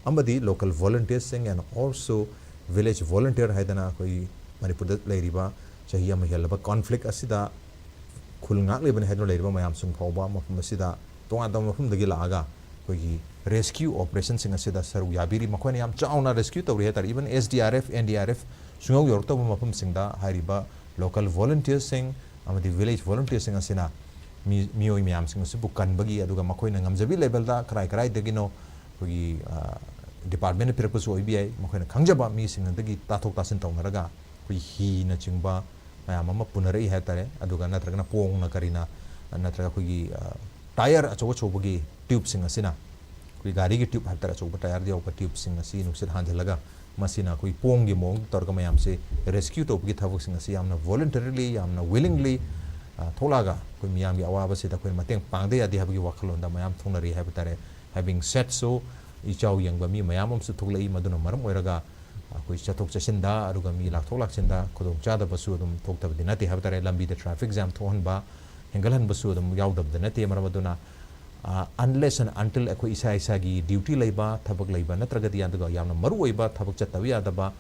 ꯑꯃꯗꯤ local volunteersꯁꯤꯡ and also village volunteer ꯍꯥꯏꯗꯅ ꯑꯩꯈꯣꯏ ꯃꯅꯤꯄꯨꯔꯗ ꯂꯩꯔꯤꯕ ꯆꯍꯤ ꯑꯃ ꯍꯦꯜꯂꯕ conflict ꯑꯁꯤꯗ ꯈꯨꯜ ꯉꯥꯛꯂꯤꯕꯅꯤ ꯍꯥꯏꯗꯨꯅ ꯂꯩꯔꯤꯕ ꯃꯌꯥꯝꯁꯤꯡ ꯐꯥꯎꯕ ꯃꯐꯝ ꯑꯁꯤꯗ ꯇꯣꯉꯥꯟ ꯇꯣꯉꯥꯟꯕ ꯃꯐꯝꯗꯒꯤ ꯂꯥꯛꯑꯒ ꯑꯩꯈꯣꯏꯒꯤ rescue operationꯁꯤꯡ ꯑꯁꯤꯗ ꯁꯔꯨꯛ ꯌꯥꯕꯤꯔꯤ꯫ ꯃꯈꯣꯏꯅ ꯌꯥꯝ ꯆꯥꯎꯅ rescue ꯇꯧꯔꯤ ꯍꯥꯏꯇꯥꯔꯦ꯫ Even S D R F, N D R F ꯁꯨꯡꯌꯧ ꯌꯧꯔꯛꯇꯕ ꯃꯐꯝꯁꯤꯡꯗ ꯍꯥꯏꯔꯤꯕ local volunteersꯁꯤꯡ ꯑꯃꯗꯤ village volunteersꯁꯤꯡ ꯑꯁꯤꯅ ꯃꯤ-, ꯃꯤꯑꯣꯏ ꯃꯌꯥꯝꯁꯤꯡ ꯑꯁꯤꯕꯨ ꯀꯟꯕꯒꯤ, ꯑꯗꯨꯒ ꯃꯈꯣꯏꯅ ꯉꯝꯖꯕꯤ levelꯗ ꯀꯔꯥꯏ ꯀꯔꯥꯏꯗꯒꯤꯅꯣ ꯑꯩꯈꯣꯏꯒꯤ, ꯑ, departmentꯅ ꯄꯤꯔꯛꯄꯁꯨ ꯑꯣꯏꯕ ꯌꯥꯏ, ꯃꯈꯣꯏꯅ ꯈꯪꯖꯕ ꯃꯤꯁꯤꯡ ꯑꯗꯒꯤ ꯇꯥꯊꯣꯛ ꯇꯥꯁꯤꯟ ꯇꯧꯅꯔꯒ ꯑꯩꯈꯣꯏ ꯍꯤꯅꯆꯤꯡꯕ ꯃꯌꯥꯝ ꯑꯃ ꯄꯨꯅꯔꯛꯏ ꯍꯥꯏ ꯇꯥꯔꯦ꯫ ꯑꯗꯨꯒ ꯅꯠꯇ꯭ꯔꯒꯅ ꯄꯣꯡꯅ ꯀꯔꯤꯅ, ꯅꯠꯇ꯭ꯔꯒ ꯑꯩꯈꯣꯏꯒꯤ, ꯑ, tyre ꯑꯆꯧ ꯑꯆꯧꯕꯒꯤ tubeꯁꯤꯡ ꯑꯁꯤꯅ ꯑꯩꯈꯣꯏ ꯒꯥꯔꯤꯒꯤ ꯇ꯭ꯌꯨꯕ ꯍꯥꯏꯕ ꯇꯥꯔꯦ, ꯑꯆꯧꯕ ꯇꯥꯌꯔꯗ ꯌꯥꯎꯕ ꯇ꯭ꯌꯨꯕꯁꯤꯡ ꯑꯁꯤ ꯅꯨꯡꯁꯤꯠ ꯍꯥꯟꯖꯤꯜꯂꯒ ꯃꯁꯤꯅ ꯑꯩꯈꯣꯏ ꯄꯣꯡꯒꯤ ꯃꯑꯣꯡꯗ ꯇꯧꯔꯒ ꯃꯌꯥꯝꯁꯦ ꯔꯦꯁꯀ꯭ꯌꯨ ꯇꯧꯕꯒꯤ ꯊꯕꯛꯁꯤꯡ ꯑꯁꯤ ꯌꯥꯝꯅ voluntary, ꯌꯥꯝꯅ willingly ꯊꯣꯛꯂꯛꯑꯒ ꯑꯩꯈꯣꯏ ꯃꯤꯌꯥꯝꯒꯤ ꯑꯋꯥꯕꯁꯤꯗ ꯑꯩꯈꯣꯏ ꯃꯇꯦꯡ ꯄꯥꯡꯗ ꯌꯥꯗꯦ ꯍꯥꯏꯕꯒꯤ ꯋꯥꯈꯜꯂꯣꯟꯗ ꯃꯌꯥꯝ ꯊꯣꯛꯅꯔꯤ ꯍꯥꯏꯕ ꯇꯥꯔꯦ꯫ Having said so, ꯏꯆꯥꯎ ꯌꯦꯡꯕ ꯃꯤ ꯃꯌꯥꯝ ꯑꯃꯁꯨ ꯊꯣꯛꯂꯛꯏ꯫ ꯃꯗꯨꯅ ꯃꯔꯝ ꯑꯣꯏꯔꯒ ꯑꯩꯈꯣꯏ ꯆꯠꯊꯣꯛ ꯆꯠꯁꯤꯟꯗ, ꯑꯗꯨꯒ ꯃꯤ ꯂꯥꯛꯊꯣꯛ ꯂꯥꯛꯁꯤꯟꯗ ꯈꯨꯗꯣꯡꯆꯥꯗꯕꯁꯨ ꯑꯗꯨꯝ ꯊꯣꯛꯇꯕꯗꯤ ꯅꯠꯇꯦ ꯍꯥꯏꯕ ꯇꯥꯔꯦ꯫ ꯂꯝꯕꯤꯗ traffic jam ꯊꯣꯛꯍꯟꯕ, ꯍꯦꯟꯒꯠꯍꯟꯕꯁꯨ ꯑꯗꯨꯝ ꯌꯥꯎꯗꯕꯗꯤ ꯅꯠꯇꯦ꯫ ꯃꯔꯝ ꯑꯗꯨꯅ, ꯑ, unless and until ꯑꯩꯈꯣꯏ ꯏꯁꯥ ꯏꯁꯥꯒꯤ duty ꯂꯩꯕ, ꯊꯕꯛ ꯂꯩꯕ, ꯅꯠꯇ꯭ꯔꯒꯗꯤ ꯑꯗꯨꯒ ꯌꯥꯝꯅ ꯃꯔꯨ ꯑꯣꯏꯕ ꯊꯕꯛ ꯆꯠꯇꯕ ꯌꯥꯗꯕ,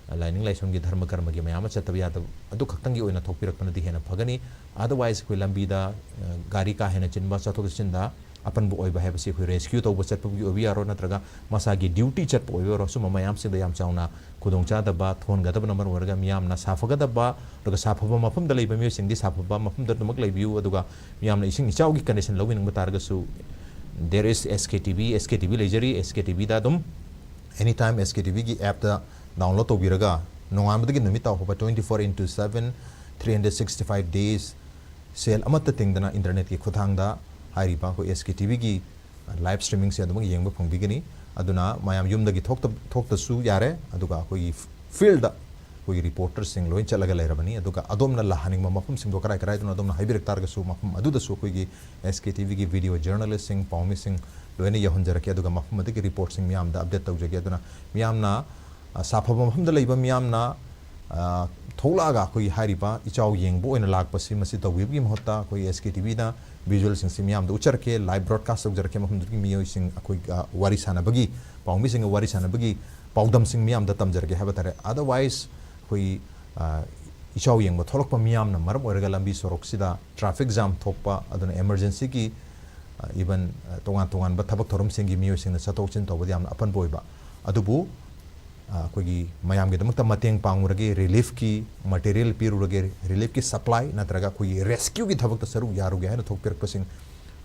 ꯑ, ꯂꯥꯏꯅꯤꯡ ꯂꯥꯏꯁꯣꯟꯒꯤ ꯙꯔꯃ ꯀꯔꯃꯒꯤ ꯃꯌꯥꯝ ꯑꯃ ꯆꯠꯇꯕ ꯌꯥꯗꯕ, ꯑꯗꯨ ꯈꯛꯇꯪꯒꯤ ꯑꯣꯏꯅ ꯊꯣꯛꯄꯤꯔꯛꯄꯅꯗꯤ ꯍꯦꯟꯅ ꯐꯒꯅꯤ꯫ Otherwise, ꯑꯩꯈꯣꯏ ꯂꯝꯕꯤꯗ, ꯑ, ꯒꯥꯔꯤ ꯀꯥ ꯍꯦꯟꯅ ꯆꯤꯟꯕ, ꯆꯠꯊꯣꯛ ꯆꯠꯁꯤꯟꯗ ꯑꯄꯟꯕ ꯑꯣꯏꯕ ꯍꯥꯏꯕꯁꯤ ꯑꯩꯈꯣꯏ ꯔꯦꯁꯀ꯭ꯌꯨ ꯇꯧꯕ ꯆꯠꯄꯒꯤ ꯑꯣꯏꯕ ꯌꯥꯔꯣ, ꯅꯠꯇ꯭ꯔꯒ ꯃꯁꯥꯒꯤ ꯗ꯭ꯌꯨꯇꯤ ꯆꯠꯄ ꯑꯣꯏꯕ ꯌꯥꯔꯣ, ꯁꯨꯝꯕ ꯃꯌꯥꯝꯁꯤꯡꯗ ꯌꯥꯝ ꯆꯥꯎꯅ ꯈꯨꯗꯣꯡꯆꯥꯗꯕ ꯊꯣꯛꯍꯟꯒꯗꯕꯅ ꯃꯔꯝ ꯑꯣꯏꯔꯒ ꯃꯤꯌꯥꯝꯅ ꯁꯥꯐꯒꯗꯕ, ꯑꯗꯨꯒ ꯁꯥꯐꯕ ꯃꯐꯝꯗ ꯂꯩꯕ ꯃꯤꯑꯣꯏꯁꯤꯡꯗꯤ ꯁꯥꯐꯕ ꯃꯐꯝꯗ ꯑꯗꯨꯃꯛ ꯂꯩꯕꯤꯌꯨ꯫ ꯑꯗꯨꯒ ꯃꯤꯌꯥꯝꯅ ꯏꯁꯤꯡ ꯏꯆꯥꯎꯒꯤ ꯀꯟꯗꯤꯁꯟ ꯂꯧꯕꯤꯅꯤꯡꯕ ꯇꯥꯔꯒꯁꯨ, there is S K T V, S K T V ꯂꯩꯖꯔꯤ꯫ S K T Vꯗ ꯑꯗꯨꯝ anytime S K T Vꯒꯤ appꯇ download ꯇꯧꯕꯤꯔꯒ ꯅꯣꯡꯉꯥꯟꯕꯗꯒꯤ ꯅꯨꯃꯤꯠ ꯇꯥꯕ ꯐꯥꯎꯕ twenty four into seven, three hundred sixty five days ꯁꯦꯜ ꯑꯃꯠꯇ ꯇꯤꯡꯗꯅ internetꯀꯤ ꯈꯨꯠꯊꯥꯡꯗ ꯍꯥꯏꯔꯤꯕ ꯑꯩꯈꯣꯏ S K T Vꯒꯤ live streamingꯁꯦ ꯑꯗꯨꯃꯛ ꯌꯦꯡꯕ ꯐꯪꯕꯤꯒꯅꯤ꯫ ꯑꯗꯨꯅ ꯃꯌꯥꯝ ꯌꯨꯝꯗꯒꯤ ꯊꯣꯛꯇ-, ꯊꯣꯛꯇꯁꯨ ꯌꯥꯔꯦ, ꯑꯗꯨꯒ ꯑꯩꯈꯣꯏꯒꯤ ꯐꯤꯜꯗ ꯑꯩꯈꯣꯏꯒꯤ ꯔꯤꯄꯣꯔꯇꯔꯁꯤꯡ ꯂꯣꯏ ꯆꯠꯂꯒ ꯂꯩꯔꯕꯅꯤ꯫ ꯑꯗꯨꯒ ꯑꯗꯣꯝꯅ ꯂꯥꯛꯍꯟꯅꯤꯡꯕ ꯃꯐꯝꯁꯤꯡꯗꯣ ꯀꯔꯥꯏ ꯀꯔꯥꯏꯗꯅꯣ ꯑꯗꯣꯝꯅ ꯍꯥꯏꯕꯤꯔꯛ ꯇꯥꯔꯒꯁꯨ ꯃꯐꯝ ꯑꯗꯨꯗꯁꯨ ꯑꯩꯈꯣꯏꯒꯤ S K T Vꯒꯤ video journalistꯁꯤꯡ, ꯄꯥꯎꯃꯤꯁꯤꯡ ꯂꯣꯏꯅ ꯌꯧꯍꯟꯖꯔꯛꯀꯦ꯫ ꯑꯗꯨꯒ ꯃꯐꯝ ꯑꯗꯨꯒꯤ ꯔꯤꯄꯣꯔꯠꯁꯤꯡ ꯃꯤꯌꯥꯝꯗ ꯑꯞꯗꯦꯠ ꯇꯧꯖꯒꯦ꯫ ꯑꯗꯨꯅ ꯃꯤꯌꯥꯝꯅ, ꯑ, ꯁꯥꯐꯕ ꯃꯐꯝꯗ ꯂꯩꯕ ꯃꯤꯌꯥꯝꯅ, ꯑ, ꯊꯣꯛꯂꯛꯑꯒ ꯑꯩꯈꯣꯏꯒꯤ ꯍꯥꯏꯔꯤꯕ ꯏꯆꯥꯎ ꯌꯦꯡꯕ ꯑꯣꯏꯅ ꯂꯥꯛꯄꯁꯤ ꯃꯁꯤ ꯇꯧꯕꯤꯕꯒꯤ ꯃꯍꯨꯠꯇ ꯑꯩꯈꯣꯏ S K T Vꯅ visualꯁꯤꯡꯁꯤ ꯃꯤꯌꯥꯝꯗ ꯎꯠꯆꯔꯛꯀꯦ, live broadcast ꯇꯧꯖꯔꯛꯀꯦ, ꯃꯐꯝꯗꯨꯒꯤ ꯃꯤꯑꯣꯏꯁꯤꯡ ꯑꯩꯈꯣꯏ, ꯑ, ꯋꯥꯔꯤ ꯁꯥꯟꯅꯕꯒꯤ, ꯄꯥꯎꯃꯤꯁꯤꯡꯒ ꯋꯥꯔꯤ ꯁꯥꯟꯅꯕꯒꯤ ꯄꯥꯎꯗꯝꯁꯤꯡ ꯃꯤꯌꯥꯝꯗ ꯇꯝꯖꯔꯛꯀꯦ ꯍꯥꯏꯕ ꯇꯥꯔꯦ꯫ Otherwise, ꯑꯩꯈꯣꯏ, ꯑ, ꯏꯆꯥꯎ ꯌꯦꯡꯕ ꯊꯣꯛꯂꯛꯄ ꯃꯤꯌꯥꯝꯅ ꯃꯔꯝ ꯑꯣꯏꯔꯒ ꯂꯝꯕꯤ ꯁꯣꯔꯣꯛꯁꯤꯗ traffic jam ꯊꯣꯛꯄ, ꯑꯗꯨꯅ emergencyꯒꯤ, ꯑ, even, ꯑ, ꯇꯣꯉꯥꯟ ꯇꯣꯉꯥꯟꯕ ꯊꯕꯛ ꯊꯧꯔꯝꯁꯤꯡꯒꯤ ꯃꯤꯑꯣꯏꯁꯤꯡꯅ ꯆꯠꯊꯣꯛ ꯆꯠꯁꯤꯟ ꯇꯧꯕꯗ ꯌꯥꯝꯅ ꯑꯄꯟꯕ ꯑꯣꯏꯕ꯫ ꯑꯗꯨꯕꯨ, ꯑ, ꯑꯩꯈꯣꯏꯒꯤ ꯃꯌꯥꯝꯒꯤꯗꯃꯛꯇ ꯃꯇꯦꯡ ꯄꯥꯡꯉꯨꯔꯒꯦ, reliefꯀꯤ material ꯄꯤꯔꯨꯔꯒꯦ, reliefꯀꯤ supply ꯅꯠꯇ꯭ꯔꯒ ꯑꯩꯈꯣꯏꯒꯤ rescueꯒꯤ ꯊꯕꯛꯇ ꯁꯔꯨꯛ ꯌꯥꯔꯨꯒꯦ ꯍꯥꯏꯅ ꯊꯣꯛꯄꯤꯔꯛꯄꯁꯤꯡ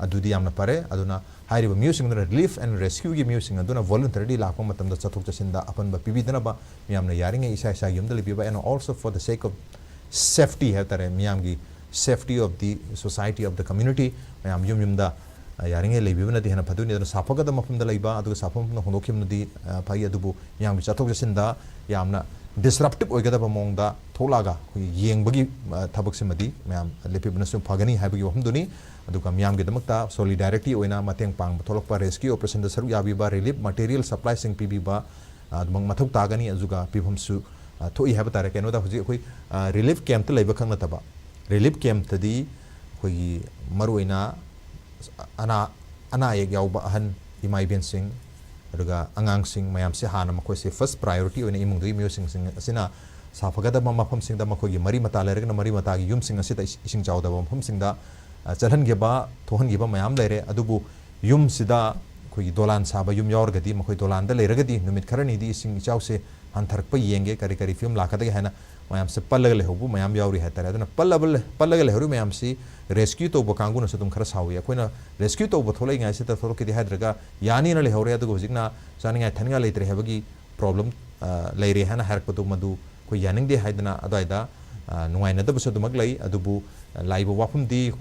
ꯑꯗꯨꯗꯤ ꯌꯥꯝꯅ ꯐꯔꯦ꯫ ꯑꯗꯨꯅ ꯍꯥꯏꯔꯤꯕ ꯃꯤꯑꯣꯏꯁꯤꯡ ꯑꯗꯨꯅ, relief and rescueꯒꯤ ꯃꯤꯑꯣꯏꯁꯤꯡ ꯑꯗꯨꯅ voluntarily ꯂꯥꯛꯄ ꯃꯇꯝꯗ ꯆꯠꯊꯣꯛ ꯆꯠꯁꯤꯟꯗ ꯑꯄꯟꯕ ꯄꯤꯕꯤꯗꯅꯕ ꯃꯤꯌꯥꯝꯅ ꯌꯥꯔꯤꯉꯩ ꯏꯁꯥ ꯏꯁꯥꯒꯤ ꯌꯨꯝꯗ ꯂꯩꯕꯤꯕ, and also for the sake of safety ꯍꯥꯏꯕ ꯇꯥꯔꯦ, ꯃꯤꯌꯥꯝꯒꯤ safety of the society, of the community, ꯃꯌꯥꯝ ꯌꯨꯝ ꯌꯨꯝꯗ ꯑ, ꯌꯥꯔꯤꯉꯩ ꯂꯩꯕꯤꯕꯅꯗꯤ ꯍꯦꯟꯅ ꯐꯗꯣꯏꯅꯤ꯫ ꯑꯗꯨꯅ ꯁꯥꯐꯒꯗꯕ ꯃꯐꯝꯗ ꯂꯩꯕ, ꯑꯗꯨꯒ ꯁꯥꯐꯕ ꯃꯐꯝꯗ ꯍꯣꯡꯗꯣꯛꯈꯤꯕꯅꯗꯤ, ꯑ, ꯐꯩ꯫ ꯑꯗꯨꯕꯨ ꯃꯤꯌꯥꯝꯒꯤ ꯆꯠꯊꯣꯛ ꯆꯠꯁꯤꯟꯗ ꯌꯥꯝꯅ ꯗꯤꯁꯔꯞꯇꯤꯞ ꯑꯣꯏꯒꯗꯕ ꯃꯑꯣꯡꯗ ꯊꯣꯛꯂꯛꯑꯒ ꯑꯩꯈꯣꯏꯒꯤ ꯌꯦꯡꯕꯒꯤ, ꯑ, ꯊꯕꯛꯁꯤꯃꯗꯤ ꯃꯌꯥꯝ ꯂꯦꯞꯄꯤꯕꯅꯁꯨ ꯐꯒꯅꯤ ꯍꯥꯏꯕꯒꯤ ꯋꯥꯐꯝꯗꯨꯅꯤ꯫ ꯑꯗꯨꯒ ꯃꯤꯌꯥꯝꯒꯤꯗꯃꯛꯇ ꯁꯣꯂꯤꯗꯥꯔꯤꯇꯤ ꯑꯣꯏꯅ ꯃꯇꯦꯡ ꯄꯥꯡꯕ ꯊꯣꯛꯂꯛꯄ, ꯔꯦꯁꯀ꯭ꯌꯨ ꯑꯣꯄꯔꯦꯁꯟꯗ ꯁꯔꯨꯛ ꯌꯥꯕꯤꯕ, ꯔꯤꯂꯤꯐ ꯃꯇꯦꯔꯤꯌꯦꯜ ꯁꯄ꯭ꯂꯥꯏꯁꯤꯡ ꯄꯤꯕꯤꯕ, ꯑ, ꯑꯗꯨꯃꯛ ꯃꯊꯧ ꯇꯥꯒꯅꯤ꯫ ꯑꯗꯨꯒ ꯄꯤꯐꯝꯁꯨ, ꯑ, ꯊꯣꯛꯏ ꯍꯥꯏꯕ ꯇꯥꯔꯦ꯫ ꯀꯩꯅꯣꯗ ꯍꯧꯖꯤꯛ ꯑꯩꯈꯣꯏ, ꯑ, ꯔꯤꯂꯤꯐ ꯀꯦꯝꯞꯇ ꯂꯩꯕ ꯈꯛ ꯅꯠꯇꯕ, ꯔꯤꯂꯤꯐ ꯀꯦꯝꯞꯇꯗꯤ ꯑꯩꯈꯣꯏꯒꯤ ꯃꯔꯨꯑꯣꯏꯅ ꯑꯅꯥ, ꯑꯅꯥ ꯑꯌꯦꯛ ꯌꯥꯎꯕ ꯑꯍꯟ, ꯏꯃꯥ ꯏꯕꯦꯟꯁꯤꯡ, ꯑꯗꯨꯒ ꯑꯉꯥꯡꯁꯤꯡ ꯃꯌꯥꯝꯁꯦ ꯍꯥꯟꯅ ꯃꯈꯣꯏꯁꯦ ꯐꯥꯔꯁ ꯄ꯭ꯔꯥꯏꯌꯣꯔꯤꯇꯤ ꯑꯣꯏꯅ ꯏꯃꯨꯡꯗꯨꯒꯤ ꯃꯤꯑꯣꯏꯁꯤꯡꯁꯤꯡ ꯑꯁꯤꯅ ꯁꯥꯐꯒꯗꯕ ꯃꯐꯝꯁꯤꯡꯗ ꯃꯈꯣꯏꯒꯤ ꯃꯔꯤ ꯃꯇꯥ ꯂꯩꯔꯒꯅ ꯃꯔꯤ ꯃꯇꯥꯒꯤ ꯌꯨꯝꯁꯤꯡ ꯑꯁꯤꯗ ꯏꯁ-, ꯏꯁꯤꯡ ꯆꯥꯎꯗꯕ ꯃꯐꯝꯁꯤꯡꯗ, ꯑ, ꯆꯠꯍꯟꯈꯤꯕ, ꯊꯣꯛꯍꯟꯈꯤꯕ ꯃꯌꯥꯝ ꯂꯩꯔꯦ꯫ ꯑꯗꯨꯕꯨ ꯌꯨꯝꯁꯤꯗ ꯑꯩꯈꯣꯏꯒꯤ ꯗꯣꯂꯥꯟ ꯁꯥꯕ ꯌꯨꯝ ꯌꯥꯎꯔꯒꯗꯤ, ꯃꯈꯣꯏ ꯗꯣꯂꯥꯟꯗ ꯂꯩꯔꯒꯗꯤ ꯅꯨꯃꯤꯠ ꯈꯔꯅꯤꯗꯤ ꯏꯁꯤꯡ ꯏꯆꯥꯎꯁꯦ ꯍꯟꯊꯔꯛꯄ ꯌꯦꯡꯒꯦ, ꯀꯔꯤ ꯀꯔꯤ ꯐꯤꯕꯝ ꯂꯥꯛꯀꯗꯒꯦ ꯍꯥꯏꯅ ꯃꯌꯥꯝꯁꯦ ꯄꯜꯂꯒ ꯂꯩꯍꯧꯕ ꯃꯌꯥꯝ ꯌꯥꯎꯔꯤ ꯍꯥꯏꯇꯥꯔꯦ꯫ ꯑꯗꯨꯅ ꯄꯜꯂꯕ ꯂꯩ-, ꯄꯜꯂꯒ ꯂꯩꯍꯧꯔꯤꯕ ꯃꯌꯥꯝꯁꯤ ꯔꯦꯁꯀ꯭ꯌꯨ ꯇꯧꯕ ꯀꯥꯡꯕꯨꯅꯁꯨ ꯑꯗꯨꯝ ꯈꯔ ꯁꯥꯎꯏ꯫ ꯑꯩꯈꯣꯏꯅ ꯔꯦꯁꯀ꯭ꯌꯨ ꯇꯧꯕ ꯊꯣꯛꯂꯛꯏꯉꯩꯁꯤꯗ ꯊꯣꯛꯂꯛꯈꯤꯗꯦ ꯍꯥꯏꯗ꯭ꯔꯒ ꯌꯥꯅꯤꯅ ꯂꯩꯍꯧꯔꯦ, ꯑꯗꯨꯒ ꯍꯧꯖꯤꯛꯅ ꯆꯥꯅꯤꯡꯉꯥꯏ ꯊꯛꯅꯤꯡꯉꯥꯏ ꯂꯩꯇ꯭ꯔꯦ ꯍꯥꯏꯕꯒꯤ ꯄ꯭ꯔꯣꯕ꯭ꯂꯦꯝ, ꯑ, ꯂꯩꯔꯦ ꯍꯥꯏꯅ ꯍꯥꯏꯔꯛꯄꯗꯨ ꯃꯗꯨ ꯑꯩꯈꯣꯏ ꯌꯥꯅꯤꯡꯗꯦ ꯍꯥꯏꯗꯅ ꯑꯗꯨꯋꯥꯏꯗ, ꯑ, ꯅꯨꯡꯉꯥꯏꯅꯗꯕꯁꯨ ꯑꯗꯨꯃꯛ ꯂꯩ꯫ ꯑꯗꯨꯕꯨ, ꯑ, ꯂꯥꯛꯏꯕ ꯋꯥꯐꯝꯗꯤ,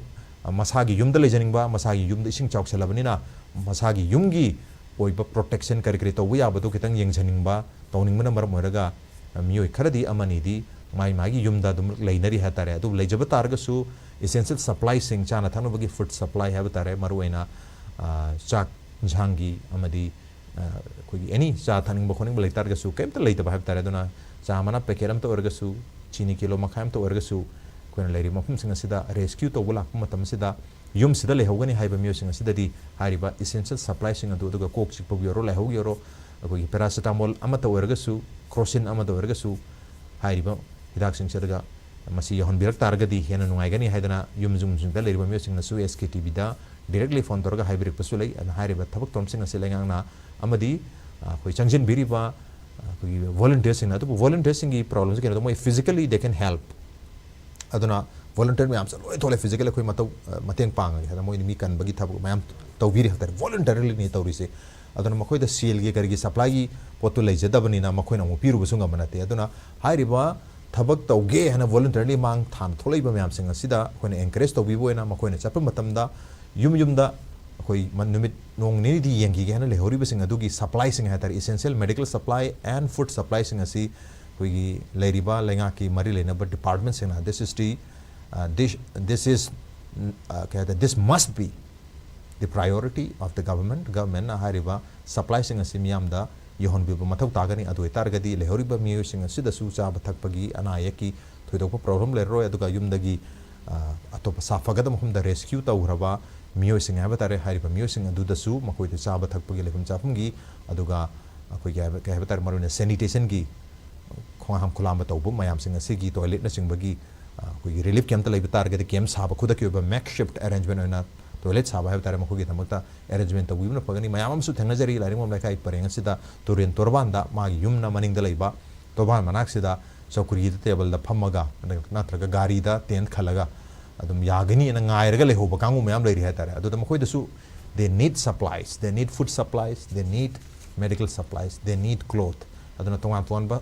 ꯑ, ꯃꯁꯥꯒꯤ ꯌꯨꯝꯗ ꯂꯩꯖꯅꯤꯡꯕ, ꯃꯁꯥꯒꯤ ꯌꯨꯝꯗ ꯏꯁꯤꯡ ꯆꯥꯎꯁꯜꯂꯕꯅꯤꯅ ꯃꯁꯥꯒꯤ ꯌꯨꯝꯒꯤ ꯑꯣꯏꯕ ꯄ꯭ꯔꯣꯇꯦꯛꯁꯟ ꯀꯔꯤ ꯀꯔꯤ ꯇꯧꯕ ꯌꯥꯕꯗꯣ ꯈꯤꯇꯪ ꯌꯦꯡꯖꯅꯤꯡꯕ, ꯇꯧꯅꯤꯡꯕꯅ ꯃꯔꯝ ꯑꯣꯏꯔꯒ, ꯑ, ꯃꯤꯑꯣꯏ ꯈꯔꯗꯤ ꯑꯃꯅꯤꯗꯤ ꯃꯥꯏ ꯃꯥꯒꯤ ꯌꯨꯝꯗ ꯑꯗꯨꯝ ꯂꯩꯅꯔꯤ ꯍꯥꯏ ꯇꯥꯔꯦ꯫ ꯑꯗꯨꯕꯨ ꯂꯩꯖꯕ ꯇꯥꯔꯒꯁꯨ ꯏꯁꯦꯟꯁꯤꯌꯦꯜ ꯁꯄ꯭ꯂꯥꯏꯁꯤꯡ, ꯆꯥꯅ ꯊꯛꯅꯕꯒꯤ ꯐꯨꯗ ꯁꯄ꯭ꯂꯥꯏ ꯍꯥꯏꯕ ꯇꯥꯔꯦ, ꯃꯔꯨꯑꯣꯏꯅ, ꯑ, ꯆꯥꯛ ꯏꯟꯁꯥꯡꯒꯤ ꯑꯃꯗꯤ, ꯑ, ꯑꯩꯈꯣꯏꯒꯤ ꯑꯦꯅꯤ ꯆꯥ ꯊꯛꯅꯤꯡꯕ ꯈꯣꯠꯅꯤꯡꯕ ꯂꯩ ꯇꯥꯔꯒꯁꯨ ꯀꯔꯤꯝꯇ ꯂꯩꯇꯕ ꯍꯥꯏꯕ ꯇꯥꯔꯦ꯫ ꯑꯗꯨꯅ ꯆꯥ ꯃꯅꯥ ꯄꯦꯀꯦꯠ ꯑꯃꯇ ꯑꯣꯏꯔꯒꯁꯨ, ꯆꯤꯅꯤ ꯀꯤꯂꯣ ꯃꯈꯥꯏ ꯑꯃꯇ ꯑꯣꯏꯔꯒꯁꯨ ꯑꯩꯈꯣꯏꯅ ꯂꯩꯔꯤꯕ ꯃꯐꯝꯁꯤꯡ ꯑꯁꯤꯗ ꯔꯦꯁꯀ꯭ꯌꯨ ꯇꯧꯕ ꯂꯥꯛꯄ ꯃꯇꯝ ꯑꯁꯤꯗ ꯌꯨꯝꯁꯤꯗ ꯂꯩꯍꯧꯒꯅꯤ ꯍꯥꯏꯕ ꯃꯤꯑꯣꯏꯁꯤꯡ ꯑꯁꯤꯗꯗꯤ ꯍꯥꯏꯔꯤꯕ ꯏꯁꯦꯟꯁꯤꯌꯦꯜ ꯁꯄ꯭ꯂꯥꯏꯁꯤꯡ ꯑꯗꯨ, ꯑꯗꯨꯒ ꯀꯣꯛ ꯆꯤꯛꯄꯒꯤ ꯑꯣꯏꯔꯣ, ꯂꯥꯏꯍꯧꯒꯤ ꯑꯣꯏꯔꯣ, ꯑꯩꯈꯣꯏꯒꯤ ꯄꯦꯔꯥꯁꯤꯇꯥꯃꯣꯜ ꯑꯃꯠꯇ ꯑꯣꯏꯔꯒꯁꯨ, ꯀ꯭ꯔꯣꯁꯤꯟ ꯑꯃꯗ ꯑꯣꯏꯔꯒꯁꯨ, ꯍꯥꯏꯔꯤꯕ ꯍꯤꯗꯥꯛꯁꯤꯡꯁꯦ ꯑꯗꯨꯒ ꯃꯁꯤ ꯌꯧꯍꯟꯕꯤꯔꯛ ꯇꯥꯔꯒꯗꯤ ꯍꯦꯟꯅ ꯅꯨꯡꯉꯥꯏꯒꯅꯤ ꯍꯥꯏꯗꯅ ꯌꯨꯝ ꯌꯨꯝꯁꯤꯡꯗ ꯂꯩꯔꯤꯕ ꯃꯤꯑꯣꯏꯁꯤꯡꯅꯁꯨ ꯑꯦꯁ ꯀꯦ ꯇꯤ ꯚꯤꯗ ꯗꯤꯔꯦꯛꯂꯤ ꯐꯣꯟ ꯇꯧꯔꯒ ꯍꯥꯏꯕꯤꯔꯛꯄꯁꯨ ꯂꯩ꯫ ꯑꯗꯨꯅ ꯍꯥꯏꯔꯤꯕ ꯊꯕꯛ ꯊꯧꯔꯝꯁꯤꯡ ꯑꯁꯤ ꯂꯩꯉꯥꯛꯅ ꯑꯃꯗꯤ, ꯑ, ꯑꯩꯈꯣꯏ ꯆꯪꯁꯤꯟꯕꯤꯔꯤꯕ, ꯑ, ꯑꯩꯈꯣꯏꯒꯤ ꯚꯣꯂꯨꯟꯇꯤꯌꯔꯁꯤꯡꯅ, ꯑꯗꯨꯕꯨ ꯚꯣꯂꯨꯟꯇꯤꯌꯔꯁꯤꯡꯒꯤ ꯄ꯭ꯔꯣꯕ꯭ꯂꯦꯝꯁꯤ ꯀꯩꯅꯣꯗ ꯃꯣꯏ ꯐꯤꯖꯤꯀꯦꯜꯂꯤ they can help, ꯑꯗꯨꯅ ꯚꯣꯂꯨꯟꯇꯤꯌꯔ ꯃꯌꯥꯝꯁꯦ ꯂꯣꯏ ꯊꯣꯛꯂꯛꯑꯦ, ꯐꯤꯖꯤꯀꯦꯜ ꯑꯩꯈꯣꯏ ꯃꯇꯧ, ꯑ, ꯃꯇꯦꯡ ꯄꯥꯡꯉꯒꯦ ꯍꯥꯏꯗꯅ ꯃꯣꯏꯅ ꯃꯤ ꯀꯟꯕꯒꯤ ꯊꯕꯛ ꯃꯌꯥꯝ ꯇꯧꯕꯤꯔꯤ ꯍꯥꯏ ꯇꯥꯔꯦ, ꯚꯣꯂꯨꯟꯇꯔꯤꯂꯤꯅꯤ ꯇꯧꯔꯤꯁꯦ꯫ ꯑꯗꯨꯅ ꯃꯈꯣꯏꯗ ꯁꯦꯜꯒꯤ ꯀꯔꯤꯒꯤ ꯁꯄ꯭ꯂꯥꯏꯒꯤ ꯄꯣꯠꯇꯨ ꯂꯩꯖꯗꯕꯅꯤꯅ ꯃꯈꯣꯏꯅ ꯑꯃꯨꯛ ꯄꯤꯔꯨꯕꯁꯨ ꯉꯝꯕ ꯅꯠꯇꯦ꯫ ꯑꯗꯨꯅ ꯍꯥꯏꯔꯤꯕ ꯊꯕꯛ ꯇꯧꯒꯦ ꯍꯥꯏꯅ ꯚꯣꯂꯨꯟꯇꯔꯤꯂꯤ ꯃꯥꯡ ꯊꯥꯅ ꯊꯣꯛꯂꯛꯏꯕ ꯃꯌꯥꯝꯁꯤꯡ ꯑꯁꯤꯗ ꯑꯩꯈꯣꯏꯅ ꯑꯦꯟꯀꯔꯦꯖ ꯇꯧꯕꯤꯕ ꯑꯣꯏꯅ ꯃꯈꯣꯏꯅ ꯆꯠꯄ ꯃꯇꯝꯗ ꯌꯨꯝ ꯌꯨꯝꯗ ꯑꯩꯈꯣꯏ ꯃ- ꯅꯨꯃꯤꯠ ꯅꯣꯡ ꯅꯤꯅꯤꯗꯤ ꯌꯦꯡꯈꯤꯒꯦ ꯍꯥꯏꯅ ꯂꯩꯍꯧꯔꯤꯕꯁꯤꯡ ꯑꯗꯨꯒꯤ ꯁꯄ꯭ꯂꯥꯏꯁꯤꯡ ꯍꯥꯏ ꯇꯥꯔꯦ, essential medical supply and food ꯁꯄ꯭ꯂꯥꯏꯁꯤꯡ ꯑꯁꯤ ꯑꯩꯈꯣꯏꯒꯤ ꯂꯩꯔꯤꯕ ꯂꯩꯉꯥꯛꯀꯤ ꯃꯔꯤ ꯂꯩꯅꯕ ꯗꯤꯄꯥꯔꯠꯃꯦꯟꯁꯤꯡꯅ, this is the, uh, this is, uh, ꯀꯩ ꯍꯥꯏ ꯇꯥꯔꯦ, this must be the priority of the government. ꯒꯚꯔꯟꯃꯦꯟꯅ ꯍꯥꯏꯔꯤꯕ ꯁꯄ꯭ꯂꯥꯏꯁꯤꯡ ꯑꯁꯤ ꯃꯤꯌꯥꯝꯗ ꯌꯧꯍꯟꯕꯤꯕ ꯃꯊꯧ ꯇꯥꯒꯅꯤ꯫ ꯑꯗꯨ ꯑꯣꯏꯇꯥꯔꯒꯗꯤ ꯂꯩꯍꯧꯔꯤꯕ ꯃꯤꯑꯣꯏꯁꯤꯡ ꯑꯁꯤꯗꯁꯨ ꯆꯥꯕ ꯊꯛꯄꯒꯤ ꯑꯅꯥ ꯑꯌꯦꯛꯀꯤ ꯊꯣꯏꯗꯣꯛꯄ ꯄ꯭ꯔꯣꯕ꯭ꯂꯦꯝ ꯂꯩꯔꯔꯣꯏ꯫ ꯑꯗꯨꯒ ꯌꯨꯝꯗꯒꯤ, ꯑ, ꯑꯇꯣꯞꯄ ꯁꯥꯐꯒꯗꯕ ꯃꯐꯝꯗ ꯔꯦꯁꯀ꯭ꯌꯨ ꯇꯧꯈ꯭ꯔꯕ ꯃꯤꯑꯣꯏꯁꯤꯡ ꯍꯥꯏꯕ ꯇꯥꯔꯦ, ꯍꯥꯏꯔꯤꯕ ꯃꯤꯑꯣꯏꯁꯤꯡ ꯑꯗꯨꯗꯁꯨ ꯃꯈꯣꯏꯗ ꯆꯥꯕ ꯊꯛꯄꯒꯤ, ꯂꯩꯐꯝ ꯆꯥꯐꯝꯒꯤ, ꯑꯗꯨꯒ ꯑꯩꯈꯣꯏꯒꯤ ꯍꯥꯏꯕ, ꯀꯩ ꯍꯥꯏꯕ ꯇꯥꯔꯦ, ꯃꯔꯨꯑꯣꯏꯅ ꯁꯦꯅꯤꯇꯦꯁꯟꯒꯤ ꯈꯣꯡ ꯍꯥꯝ ꯈꯨꯂꯥꯝꯕ ꯇꯧꯕ ꯃꯌꯥꯝꯁꯤꯡ ꯑꯁꯤꯒꯤ, ꯇꯣꯏꯂꯦꯠꯅꯆꯤꯡꯕꯒꯤ, ꯑ, ꯑꯩꯈꯣꯏꯒꯤ ꯔꯤꯂꯤꯐ ꯀꯦꯝꯞꯇ ꯂꯩꯕ ꯇꯥꯔꯒꯗꯤ ꯀꯦꯝꯞ ꯁꯥꯕ, ꯈꯨꯗꯛꯀꯤ ꯑꯣꯏꯕ ꯃꯦꯛ ꯁꯤꯐ ꯑꯦꯔꯦꯟꯖꯃꯦꯟ ꯑꯣꯏꯅ ꯇꯣꯏꯂꯦꯠ ꯁꯥꯕ ꯍꯥꯏꯕ ꯇꯥꯔꯦ, ꯃꯈꯣꯏꯒꯤꯗꯃꯛꯇ ꯑꯦꯔꯦꯟꯖꯃꯦꯟ ꯇꯧꯕꯤꯕꯅ ꯐꯒꯅꯤ꯫ ꯃꯌꯥꯝ ꯑꯃꯁꯨ ꯊꯦꯡꯅꯖꯔꯤ ꯂꯥꯏꯔꯤꯛ ꯂꯩꯀꯥꯏ ꯄꯔꯦꯡ ꯑꯁꯤꯗ ꯇꯨꯔꯦꯟ ꯇꯣꯔꯕꯥꯟꯗ ꯃꯥꯒꯤ ꯌꯨꯝꯅ ꯃꯅꯤꯡꯗ ꯂꯩꯕ ꯇꯣꯔꯕꯥꯟ ꯃꯅꯥꯛꯁꯤꯗ ꯆꯧꯀ꯭ꯔꯤꯗ, ꯇꯦꯕꯜꯗ ꯐꯝꯃꯒ, ꯅꯠꯇ꯭ꯔꯒ ꯒꯥꯔꯤꯗ ꯇꯦꯟꯠ ꯈꯜꯂꯒ ꯑꯗꯨꯝ ꯌꯥꯒꯅꯤꯅ ꯉꯥꯏꯔꯒ ꯂꯩꯍꯧꯕ ꯀꯥꯡꯕꯨ ꯃꯌꯥꯝ ꯂꯩꯔꯤ ꯍꯥꯏ ꯇꯥꯔꯦ꯫ ꯑꯗꯨꯗ ꯃꯈꯣꯏꯗꯁꯨ, they need supplies, they need food supplies, they need medical supplies, they need cloth. ꯑꯗꯨꯅ ꯇꯣꯉꯥꯟ ꯇꯣꯉꯥꯟꯕ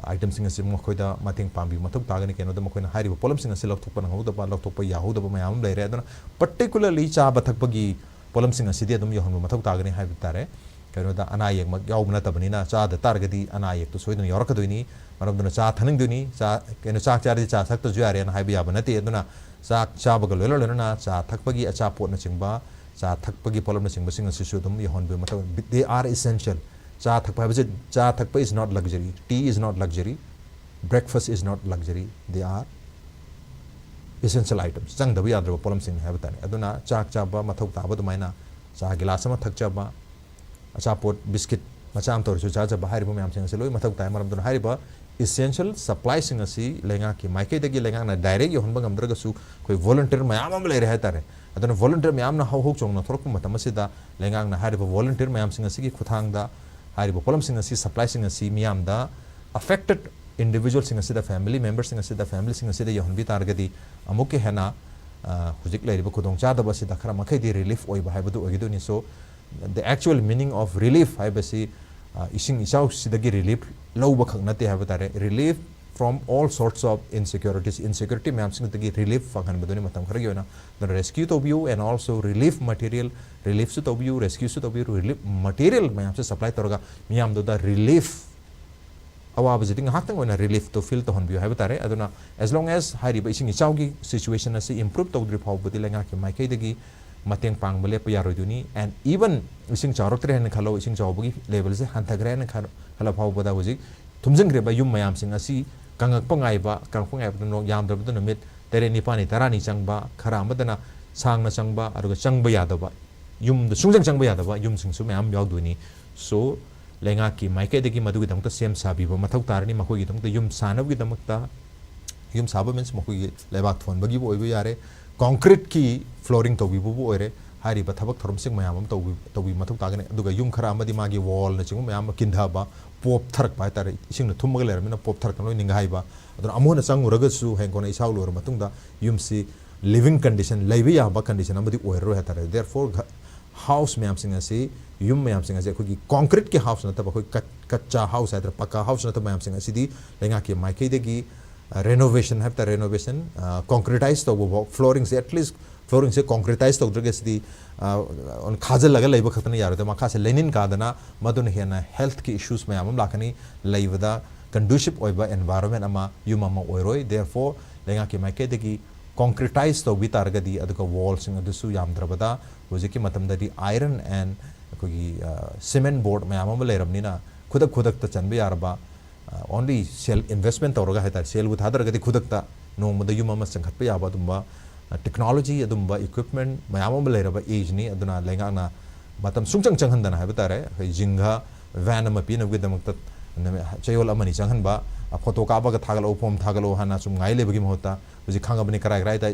items ꯁꯤꯡ ꯑꯁꯤ ꯃꯈꯣꯏꯗ ꯃꯇꯦꯡ ꯄꯥꯡꯕꯤꯕ ꯃꯊꯧ ꯇꯥꯒꯅꯤ꯫ ꯀꯩꯅꯣꯗ ꯃꯈꯣꯏꯅ ꯍꯥꯏꯔꯤꯕ ꯄꯣꯠꯂꯝꯁꯤꯡ ꯑꯁꯤ ꯂꯧꯊꯣꯛꯄ ꯅꯪꯍꯧꯗꯕ, ꯂꯧꯊꯣꯛꯄ ꯌꯥꯍꯧꯗꯕ ꯃꯌꯥꯝ ꯑꯃ ꯂꯩꯔꯦ꯫ ꯑꯗꯨꯅ particularly ꯆꯥꯕ ꯊꯛꯄꯒꯤ ꯄꯣꯠꯂꯝꯁꯤꯡ ꯑꯁꯤꯗꯤ ꯑꯗꯨꯝ ꯌꯧꯍꯟꯕ ꯃꯊꯧ ꯇꯥꯒꯅꯤ ꯍꯥꯏꯕ ꯇꯥꯔꯦ꯫ ꯀꯩꯅꯣꯗ ꯑꯅꯥ ꯑꯌꯦꯛꯃꯛ ꯌꯥꯎꯕ ꯅꯠꯇꯕꯅꯤꯅ, ꯆꯥꯗ ꯇꯥꯔꯒꯗꯤ ꯑꯅꯥ ꯑꯌꯦꯛꯇꯨ ꯁꯣꯏꯗꯅ ꯌꯥꯎꯔꯛꯀꯗꯣꯏꯅꯤ꯫ ꯃꯔꯝ ꯑꯗꯨꯅ ꯆꯥ ꯊꯛꯅꯤꯡꯗꯣꯏꯅꯤ, ꯆꯥ, ꯀꯩꯅꯣ, ꯆꯥꯛ ꯆꯥꯔꯗꯤ ꯆꯥ ꯊꯛꯇ꯭ꯔꯁꯨ ꯌꯥꯔꯦꯅ ꯍꯥꯏꯕ ꯌꯥꯕ ꯅꯠꯇꯦ꯫ ꯑꯗꯨꯅ ꯆꯥꯛ ꯆꯥꯕꯒ ꯂꯣꯏꯅ ꯂꯣꯏꯅꯅ ꯆꯥ ꯊꯛꯄꯒꯤ ꯑꯆꯥꯄꯣꯠꯅꯆꯤꯡꯕ, ꯆꯥ ꯊꯛꯄꯒꯤ ꯄꯣꯠꯂꯝꯅꯆꯤꯡꯕꯁꯤꯡ ꯑꯁꯤꯁꯨ ꯑꯗꯨꯝ ꯌꯧꯍꯟꯕꯤꯕ ꯃꯊꯧ, they are essential. ꯆꯥ ꯊꯛꯄ ꯍꯥꯏꯕꯁꯦ, ꯆꯥ ꯊꯛꯄ is not luxury, tea is not luxury, breakfast is not luxury, they are essential items, ꯆꯪꯗꯕ ꯌꯥꯗ꯭ꯔꯕ ꯄꯣꯠꯂꯝꯁꯤꯡꯅꯤ ꯍꯥꯏꯕ ꯇꯥꯔꯦ꯫ ꯑꯗꯨꯅ ꯆꯥꯛ ꯆꯥꯕ ꯃꯊꯧ ꯇꯥꯕ ꯑꯗꯨꯃꯥꯏꯅ ꯆꯥ ꯒꯤꯂꯥꯁ ꯑꯃ ꯊꯛꯆꯕ, ꯑꯆꯥꯄꯣꯠ, ꯕꯤꯁꯀꯤꯠ ꯃꯆꯥ ꯑꯃ ꯇꯧꯔꯁꯨ ꯆꯥꯖꯕ, ꯍꯥꯏꯔꯤꯕ ꯃꯌꯥꯝꯁꯤꯡ ꯑꯁꯤ ꯂꯣꯏ ꯃꯊꯧ ꯇꯥꯏ꯫ ꯃꯔꯝ ꯑꯗꯨꯅ ꯍꯥꯏꯔꯤꯕ essential ꯁꯄ꯭ꯂꯥꯏꯁꯤꯡ ꯑꯁꯤ ꯂꯩꯉꯥꯛꯀꯤ ꯃꯥꯏꯀꯩꯗꯒꯤ ꯂꯩꯉꯥꯛꯅ ꯗꯥꯏꯔꯦꯛ ꯌꯧꯍꯟꯕ ꯉꯝꯗ꯭ꯔꯒꯁꯨ, ꯑꯩꯈꯣꯏ ꯚꯣꯂꯨꯟꯇꯤꯌꯔ ꯃꯌꯥꯝ ꯑꯃ ꯂꯩꯔꯦ ꯍꯥꯏ ꯇꯥꯔꯦ꯫ ꯑꯗꯨꯅ ꯚꯣꯂꯨꯟꯇꯤꯌꯔ ꯃꯌꯥꯝꯅ ꯍꯧ ꯍꯧ ꯆꯣꯡꯅ ꯊꯣꯛꯂꯛꯄ ꯃꯇꯝ ꯑꯁꯤꯗ, ꯂꯩꯉꯥꯛꯅ ꯍꯥꯏꯔꯤꯕ ꯚꯣꯂꯨꯟꯇꯤꯌꯔ ꯃꯌꯥꯝꯁꯤꯡ ꯑꯁꯤꯒꯤ ꯈꯨꯠꯊꯥꯡꯗ ꯍꯥꯏꯔꯤꯕ ꯄꯣꯠꯂꯝꯁꯤꯡ ꯑꯁꯤ, ꯁꯄ꯭ꯂꯥꯏꯁꯤꯡ ꯑꯁꯤ ꯃꯤꯌꯥꯝꯗ, affected individual ꯁꯤꯡ ꯑꯁꯤꯗ, ꯐꯦꯃꯤꯂꯤ ꯃꯦꯝꯕꯔꯁꯤꯡ ꯑꯁꯤꯗ, ꯐꯦꯃꯤꯂꯤꯁꯤꯡ ꯑꯁꯤꯗ ꯌꯧꯍꯟꯕꯤ ꯇꯥꯔꯒꯗꯤ, ꯑꯃꯨꯛꯀ ꯍꯦꯟꯅ, ꯑ, ꯍꯧꯖꯤꯛ ꯂꯩꯔꯤꯕ ꯈꯨꯗꯣꯡꯆꯥꯗꯕ ꯑꯁꯤꯗ ꯈꯔ ꯃꯈꯩꯗꯤ ꯔꯤꯂꯤꯐ ꯑꯣꯏꯕ ꯍꯥꯏꯕꯗꯨ ꯑꯣꯏꯒꯗꯣꯏꯅꯤ꯫ So, the actual meaning of relief ꯍꯥꯏꯕꯁꯤ, ꯑ, ꯏꯁꯤꯡ ꯏꯆꯥꯎꯁꯤꯗꯒꯤ ꯔꯤꯂꯤꯐ ꯂꯧꯕꯈꯛ ꯅꯠꯇꯦ ꯍꯥꯏꯕ ꯇꯥꯔꯦ꯫ Relief from all sorts of insecurities, insecurity ꯃꯌꯥꯝꯁꯤꯡꯗꯒꯤ relief ꯐꯪꯍꯟꯕꯗꯨꯅꯤ ꯃꯇꯝ ꯈꯔꯒꯤ ꯑꯣꯏꯅ꯫ ꯑꯗꯨꯅ rescue ꯇꯧꯕꯤꯌꯨ, and also relief material, reliefꯁꯨ ꯇꯧꯕꯤꯌꯨ, rescueꯁꯨ ꯇꯧꯕꯤꯌꯨ, relief material ꯃꯌꯥꯝꯁꯦ supply ꯇꯧꯔꯒ ꯃꯤꯌꯥꯝꯗꯨꯗ relief, ꯑꯋꯥꯕꯁꯤꯗꯤ ꯉꯥꯏꯍꯥꯛꯇꯪ ꯑꯣꯏꯅ reliefꯇꯣ feel ꯇꯧꯍꯟꯕꯤꯌꯨ ꯍꯥꯏꯕ ꯇꯥꯔꯦ꯫ ꯑꯗꯨꯅ as long as ꯍꯥꯏꯔꯤꯕ ꯏꯁꯤꯡ ꯏꯆꯥꯎꯒꯤ situation ꯑꯁꯤ improve ꯇꯧꯗ꯭ꯔꯤ ꯐꯥꯎꯕꯗꯤ ꯂꯩꯉꯥꯛꯀꯤ ꯃꯥꯏꯀꯩꯗꯒꯤ ꯃꯇꯦꯡ ꯄꯥꯡꯕ ꯂꯦꯞꯄ ꯌꯥꯔꯣꯏꯗꯣꯏꯅꯤ꯫ And even ꯏꯁꯤꯡ ꯆꯥꯎꯔꯛꯇ꯭ꯔꯦ ꯍꯥꯏꯅ ꯈꯜꯂꯣ, ꯏꯁꯤꯡ ꯆꯥꯎꯕꯒꯤ levelꯁꯦ ꯍꯟꯊꯈ꯭ꯔꯦ ꯍꯥꯏꯅ ꯈꯜ-, ꯈꯜꯂ ꯐꯥꯎꯕꯗ ꯍꯧꯖꯤꯛ ꯊꯨꯝꯖꯤꯟꯈ꯭ꯔꯤꯕ ꯌꯨꯝ ꯃꯌꯥꯝꯁꯤꯡ ꯑꯁꯤ ꯀꯪꯉꯛꯄ ꯉꯥꯏꯕ, ꯀꯪꯉꯛꯄ ꯉꯥꯏꯕꯗ ꯅꯣꯡ ꯌꯥꯝꯗ꯭ꯔꯕꯗ ꯅꯨꯃꯤꯠ ꯇꯔꯦꯠ ꯅꯤꯄꯥꯜꯅꯤ, ꯇꯔꯥꯅꯤ ꯆꯪꯕ, ꯈꯔ ꯑꯃꯗꯅ ꯁꯥꯡꯅ ꯆꯪꯕ, ꯑꯗꯨꯒ ꯆꯪꯕ ꯌꯥꯗꯕ, ꯌꯨꯝꯗ ꯁꯨꯡꯆꯪ ꯆꯪꯕ ꯌꯥꯗꯕ ꯌꯨꯝꯁꯤꯡꯁꯨ ꯃꯌꯥꯝ ꯌꯥꯎꯗꯣꯏꯅꯤ꯫ So, ꯂꯩꯉꯥꯛꯀꯤ ꯃꯥꯏꯀꯩꯗꯒꯤ ꯃꯗꯨꯒꯤꯗꯃꯛꯇ ꯁꯦꯝ ꯁꯥꯕꯤꯕ ꯃꯊꯧ ꯇꯥꯔꯅꯤ꯫ ꯃꯈꯣꯏꯒꯤꯗꯃꯛꯇ ꯌꯨꯝ ꯁꯥꯅꯕꯒꯤꯗꯃꯛꯇ, ꯌꯨꯝ ꯁꯥꯕ means ꯃꯈꯣꯏꯒꯤ ꯂꯩꯕꯥꯛ ꯊꯣꯟꯕꯒꯤꯕꯨ ꯑꯣꯏꯕ ꯌꯥꯔꯦ, concreteꯀꯤ flooring ꯇꯧꯕꯤꯕꯕꯨ ꯑꯣꯏꯔꯦ, ꯍꯥꯏꯔꯤꯕ ꯊꯕꯛ ꯊꯧꯔꯝꯁꯤꯡ ꯃꯌꯥꯝ ꯑꯃ ꯇꯧꯕꯤ-, ꯇꯧꯕꯤꯕ ꯃꯊꯧ ꯇꯥꯒꯅꯤ꯫ ꯑꯗꯨꯒ ꯌꯨꯝ ꯈꯔ ꯑꯃꯗꯤ ꯃꯥꯒꯤ wallꯅꯆꯤꯡꯕ ꯃꯌꯥꯝ ꯑꯃ ꯀꯤꯟꯊꯕ, ꯄꯣꯞꯊꯔꯛꯄ ꯍꯥꯏꯇꯥꯔꯦ, ꯏꯁꯤꯡꯅ ꯊꯨꯝꯃꯒ ꯂꯩꯔꯕꯅꯤꯅ ꯄꯣꯞꯊꯔꯛꯇꯅ ꯂꯣꯏ ꯅꯤꯡꯒꯥꯏꯕ꯫ ꯑꯗꯨꯅ ꯑꯃꯨꯛ ꯍꯟꯅ ꯆꯪꯉꯨꯔꯒꯁꯨ ꯍꯌꯦꯡ ꯀꯣꯟꯅ ꯏꯁꯥ ꯂꯣꯏꯔ ꯃꯇꯨꯡꯗ ꯌꯨꯝꯁꯤ living condition, ꯂꯩꯕ ꯌꯥꯕ condition ꯑꯃꯗꯤ ꯑꯣꯏꯔꯔꯣꯏ ꯍꯥꯏꯇꯥꯔꯦ꯫ Therefore, ꯒ-, house ꯃꯌꯥꯝꯁꯤꯡ ꯑꯁꯤ, ꯌꯨꯝ ꯃꯌꯥꯝꯁꯤꯡ ꯑꯁꯤ ꯑꯩꯈꯣꯏꯒꯤ concreteꯀꯤ house ꯅꯠꯇꯕ, ꯑꯩꯈꯣꯏ ꯀꯠ-, ꯀꯠꯆꯥ house ꯍꯥꯏꯗ꯭ꯔꯥ, ꯄꯀꯥ house ꯅꯠꯇꯕ ꯃꯌꯥꯝꯁꯤꯡ ꯑꯁꯤꯗꯤ ꯂꯩꯉꯥꯛꯀꯤ ꯃꯥꯏꯀꯩꯗꯒꯤ, ꯑ, renovation ꯍꯥꯏꯕ ꯇꯥꯔꯦ, renovation, ꯑ, concretize ꯇꯧꯕ ꯐꯥꯎ, flooringꯁꯦ at least flooringꯁꯦ concretize ꯇꯧꯗ꯭ꯔꯒꯁꯤꯗꯤ, ꯑ, ꯈꯥꯖꯤꯜꯂꯒ ꯂꯩꯕ ꯈꯛꯇꯅ ꯌꯥꯔꯣꯏꯗ, ꯃꯈꯥꯁꯦ ꯂꯩꯅꯤꯟ ꯀꯥꯗꯅ ꯃꯗꯨꯅ ꯍꯦꯟꯅ healthꯀꯤ issues ꯃꯌꯥꯝ ꯑꯃ ꯂꯥꯛꯀꯅꯤ, ꯂꯩꯕꯗ conducive ꯑꯣꯏꯕ environment ꯑꯃ, ꯌꯨꯝ ꯑꯃ ꯑꯣꯏꯔꯣꯏ꯫ Therefore, ꯂꯩꯉꯥꯛꯀꯤ ꯃꯥꯏꯀꯩꯗꯒꯤ concretize ꯇꯧꯕꯤ ꯇꯥꯔꯒꯗꯤ, ꯑꯗꯨꯒ wallꯁꯤꯡ ꯑꯗꯨꯁꯨ ꯌꯥꯝꯗ꯭ꯔꯕꯗ ꯍꯧꯖꯤꯛꯀꯤ ꯃꯇꯝꯗꯗꯤ iron and ꯑꯩꯈꯣꯏꯒꯤ, ꯑ, cement board ꯃꯌꯥꯝ ꯑꯃ ꯂꯩꯔꯕꯅꯤꯅ ꯈꯨꯗꯛ ꯈꯨꯗꯛꯇ ꯆꯟꯕ ꯌꯥꯔꯕ, ꯑ, only ꯁꯦꯜ investment ꯇꯧꯔꯒ ꯍꯥꯏꯇꯥꯔꯦ, ꯁꯦꯜꯕꯨ ꯊꯥꯗꯔꯒꯗꯤ ꯈꯨꯗꯛꯇ ꯅꯣꯡꯃꯗ ꯌꯨꯝ ꯑꯃ ꯆꯟꯈꯠꯄ ꯌꯥꯕ ꯑꯗꯨꯝꯕ, ꯑ, technology, ꯑꯗꯨꯝꯕ equipment ꯃꯌꯥꯝ ꯑꯃ ꯂꯩꯔꯕ ageꯅꯤ꯫ ꯑꯗꯨꯅ ꯂꯩꯉꯥꯛꯅ ꯃꯇꯝ ꯁꯨꯡꯆꯪ ꯆꯪꯍꯟꯗꯅ ꯍꯥꯏꯕ ꯇꯥꯔꯦ, ꯑꯩꯈꯣꯏ ꯖꯤꯡꯒ van ꯑꯃ ꯄꯤꯅꯕꯒꯤꯗꯃꯛꯇ ꯅꯨꯃꯤꯠ, ꯆꯌꯣꯜ ꯑꯃꯅꯤ ꯆꯪꯍꯟꯕ, ꯑ, photo ꯀꯥꯞꯄꯒ ꯊꯥꯒꯠꯂꯛꯎ, form ꯊꯥꯒꯠꯂꯛꯎ ꯍꯥꯏꯅ ꯁꯨꯝ ꯉꯥꯏ ꯂꯩꯕꯒꯤ ꯃꯍꯨꯠꯇ ꯍꯧꯖꯤꯛ ꯈꯪꯉꯕꯅꯤ ꯀꯔꯥꯏ ꯀꯔꯥꯏꯗ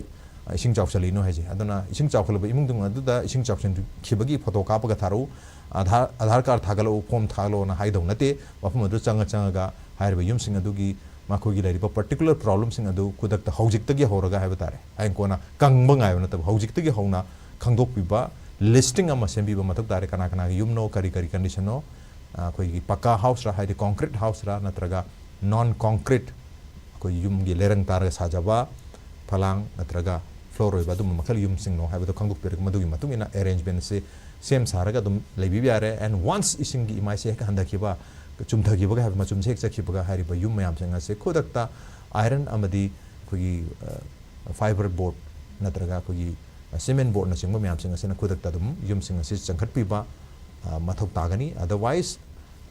ꯏꯁꯤꯡ ꯆꯥꯎꯁꯤꯜꯂꯤꯅꯣ ꯍꯥꯏꯁꯦ꯫ ꯑꯗꯨꯅ ꯏꯁꯤꯡ ꯆꯥꯎꯈꯠꯂꯕ ꯏꯃꯨꯡꯗꯨ ꯑꯗꯨꯗ ꯏꯁꯤꯡ ꯆꯥꯎꯁꯤꯟꯈꯤꯕꯒꯤ photo ꯀꯥꯞꯄꯒ ꯊꯥꯔꯛꯎ, ꯑꯙꯥꯔ, ꯑꯙꯥꯔ card ꯊꯥꯒꯠꯂꯛꯎ, form ꯊꯥꯒꯠꯂꯛꯎꯅ ꯍꯥꯏꯗꯧ ꯅꯠꯇꯦ꯫ ꯃꯐꯝ ꯑꯗꯨ ꯆꯪꯉ ꯆꯪꯉꯒ ꯍꯥꯏꯔꯤꯕ ꯌꯨꯝꯁꯤꯡ ꯑꯗꯨꯒꯤ ꯃꯈꯣꯏꯒꯤ ꯂꯩꯔꯤꯕ particular problemꯁꯤꯡ ꯑꯗꯨ ꯈꯨꯗꯛꯇ ꯍꯧꯖꯤꯛꯇꯒꯤ ꯍꯧꯔꯒ ꯍꯥꯏꯕ ꯇꯥꯔꯦ, ꯍꯌꯦꯡ ꯀꯣꯟꯅ ꯀꯪꯕ ꯉꯥꯏꯕ ꯅꯠꯇꯕ ꯍꯧꯖꯤꯛꯇꯒꯤ ꯍꯧꯅ ꯈꯪꯗꯣꯛꯄꯤꯕ, listing ꯑꯃ ꯁꯦꯝꯕꯤꯕ ꯃꯊꯧ ꯇꯥꯔꯦ꯫ ꯀꯅꯥ ꯀꯅꯥꯒꯤ ꯌꯨꯝꯅꯣ, ꯀꯔꯤ ꯀꯔꯤ conditionꯅꯣ, ꯑꯩꯈꯣꯏꯒꯤ ꯄꯀꯥ houseꯔꯥ, ꯍꯥꯏꯗꯤ concrete houseꯔꯥ, ꯅꯠꯇ꯭ꯔꯒ non concrete ꯑꯩꯈꯣꯏ ꯌꯨꯝꯒꯤ ꯂꯩꯔꯪ ꯇꯥꯔꯒ ꯁꯥꯖꯕ, ꯐꯂꯥꯡ ꯅꯠꯇ꯭ꯔꯒ floor ꯑꯣꯏꯕ ꯑꯗꯨꯝꯕ ꯃꯈꯜ ꯌꯨꯝꯁꯤꯡꯅꯣ ꯍꯥꯏꯕꯗꯣ ꯈꯪꯗꯣꯛꯄꯤꯔꯒ, ꯃꯗꯨꯒꯤ ꯃꯇꯨꯡ ꯏꯟꯅ arrangementꯁꯦ ꯁꯦꯝ ꯁꯥꯔꯒ ꯑꯗꯨꯝ ꯂꯩꯕꯤꯕ ꯌꯥꯔꯦ꯫ And once ꯏꯁꯤꯡꯒꯤ ꯏꯃꯥꯏꯁꯦ ꯍꯦꯛ ꯍꯟꯊꯈꯤꯕ, ꯆꯨꯝꯊꯈꯤꯕꯒ ꯍꯥꯏꯕ, ꯃꯆꯨꯝꯁꯦ ꯍꯦꯛ ꯆꯠꯈꯤꯕꯒ, ꯍꯥꯏꯔꯤꯕ ꯌꯨꯝ ꯃꯌꯥꯝꯁꯤꯡ ꯑꯁꯦ ꯈꯨꯗꯛꯇ iron ꯑꯃꯗꯤ ꯑꯩꯈꯣꯏꯒꯤ, ꯑ, fibre board ꯅꯠꯇ꯭ꯔꯒ ꯑꯩꯈꯣꯏꯒꯤ, ꯑ, cement boardꯅꯆꯤꯡꯕ ꯃꯌꯥꯝꯁꯤꯡ ꯑꯁꯤꯅ ꯈꯨꯗꯛꯇ ꯑꯗꯨꯝ ꯌꯨꯝꯁꯤꯡ ꯑꯁꯤ ꯆꯪꯈꯠꯄꯤꯕ, ꯑ, ꯃꯊꯧ ꯇꯥꯒꯅꯤ꯫ Otherwise,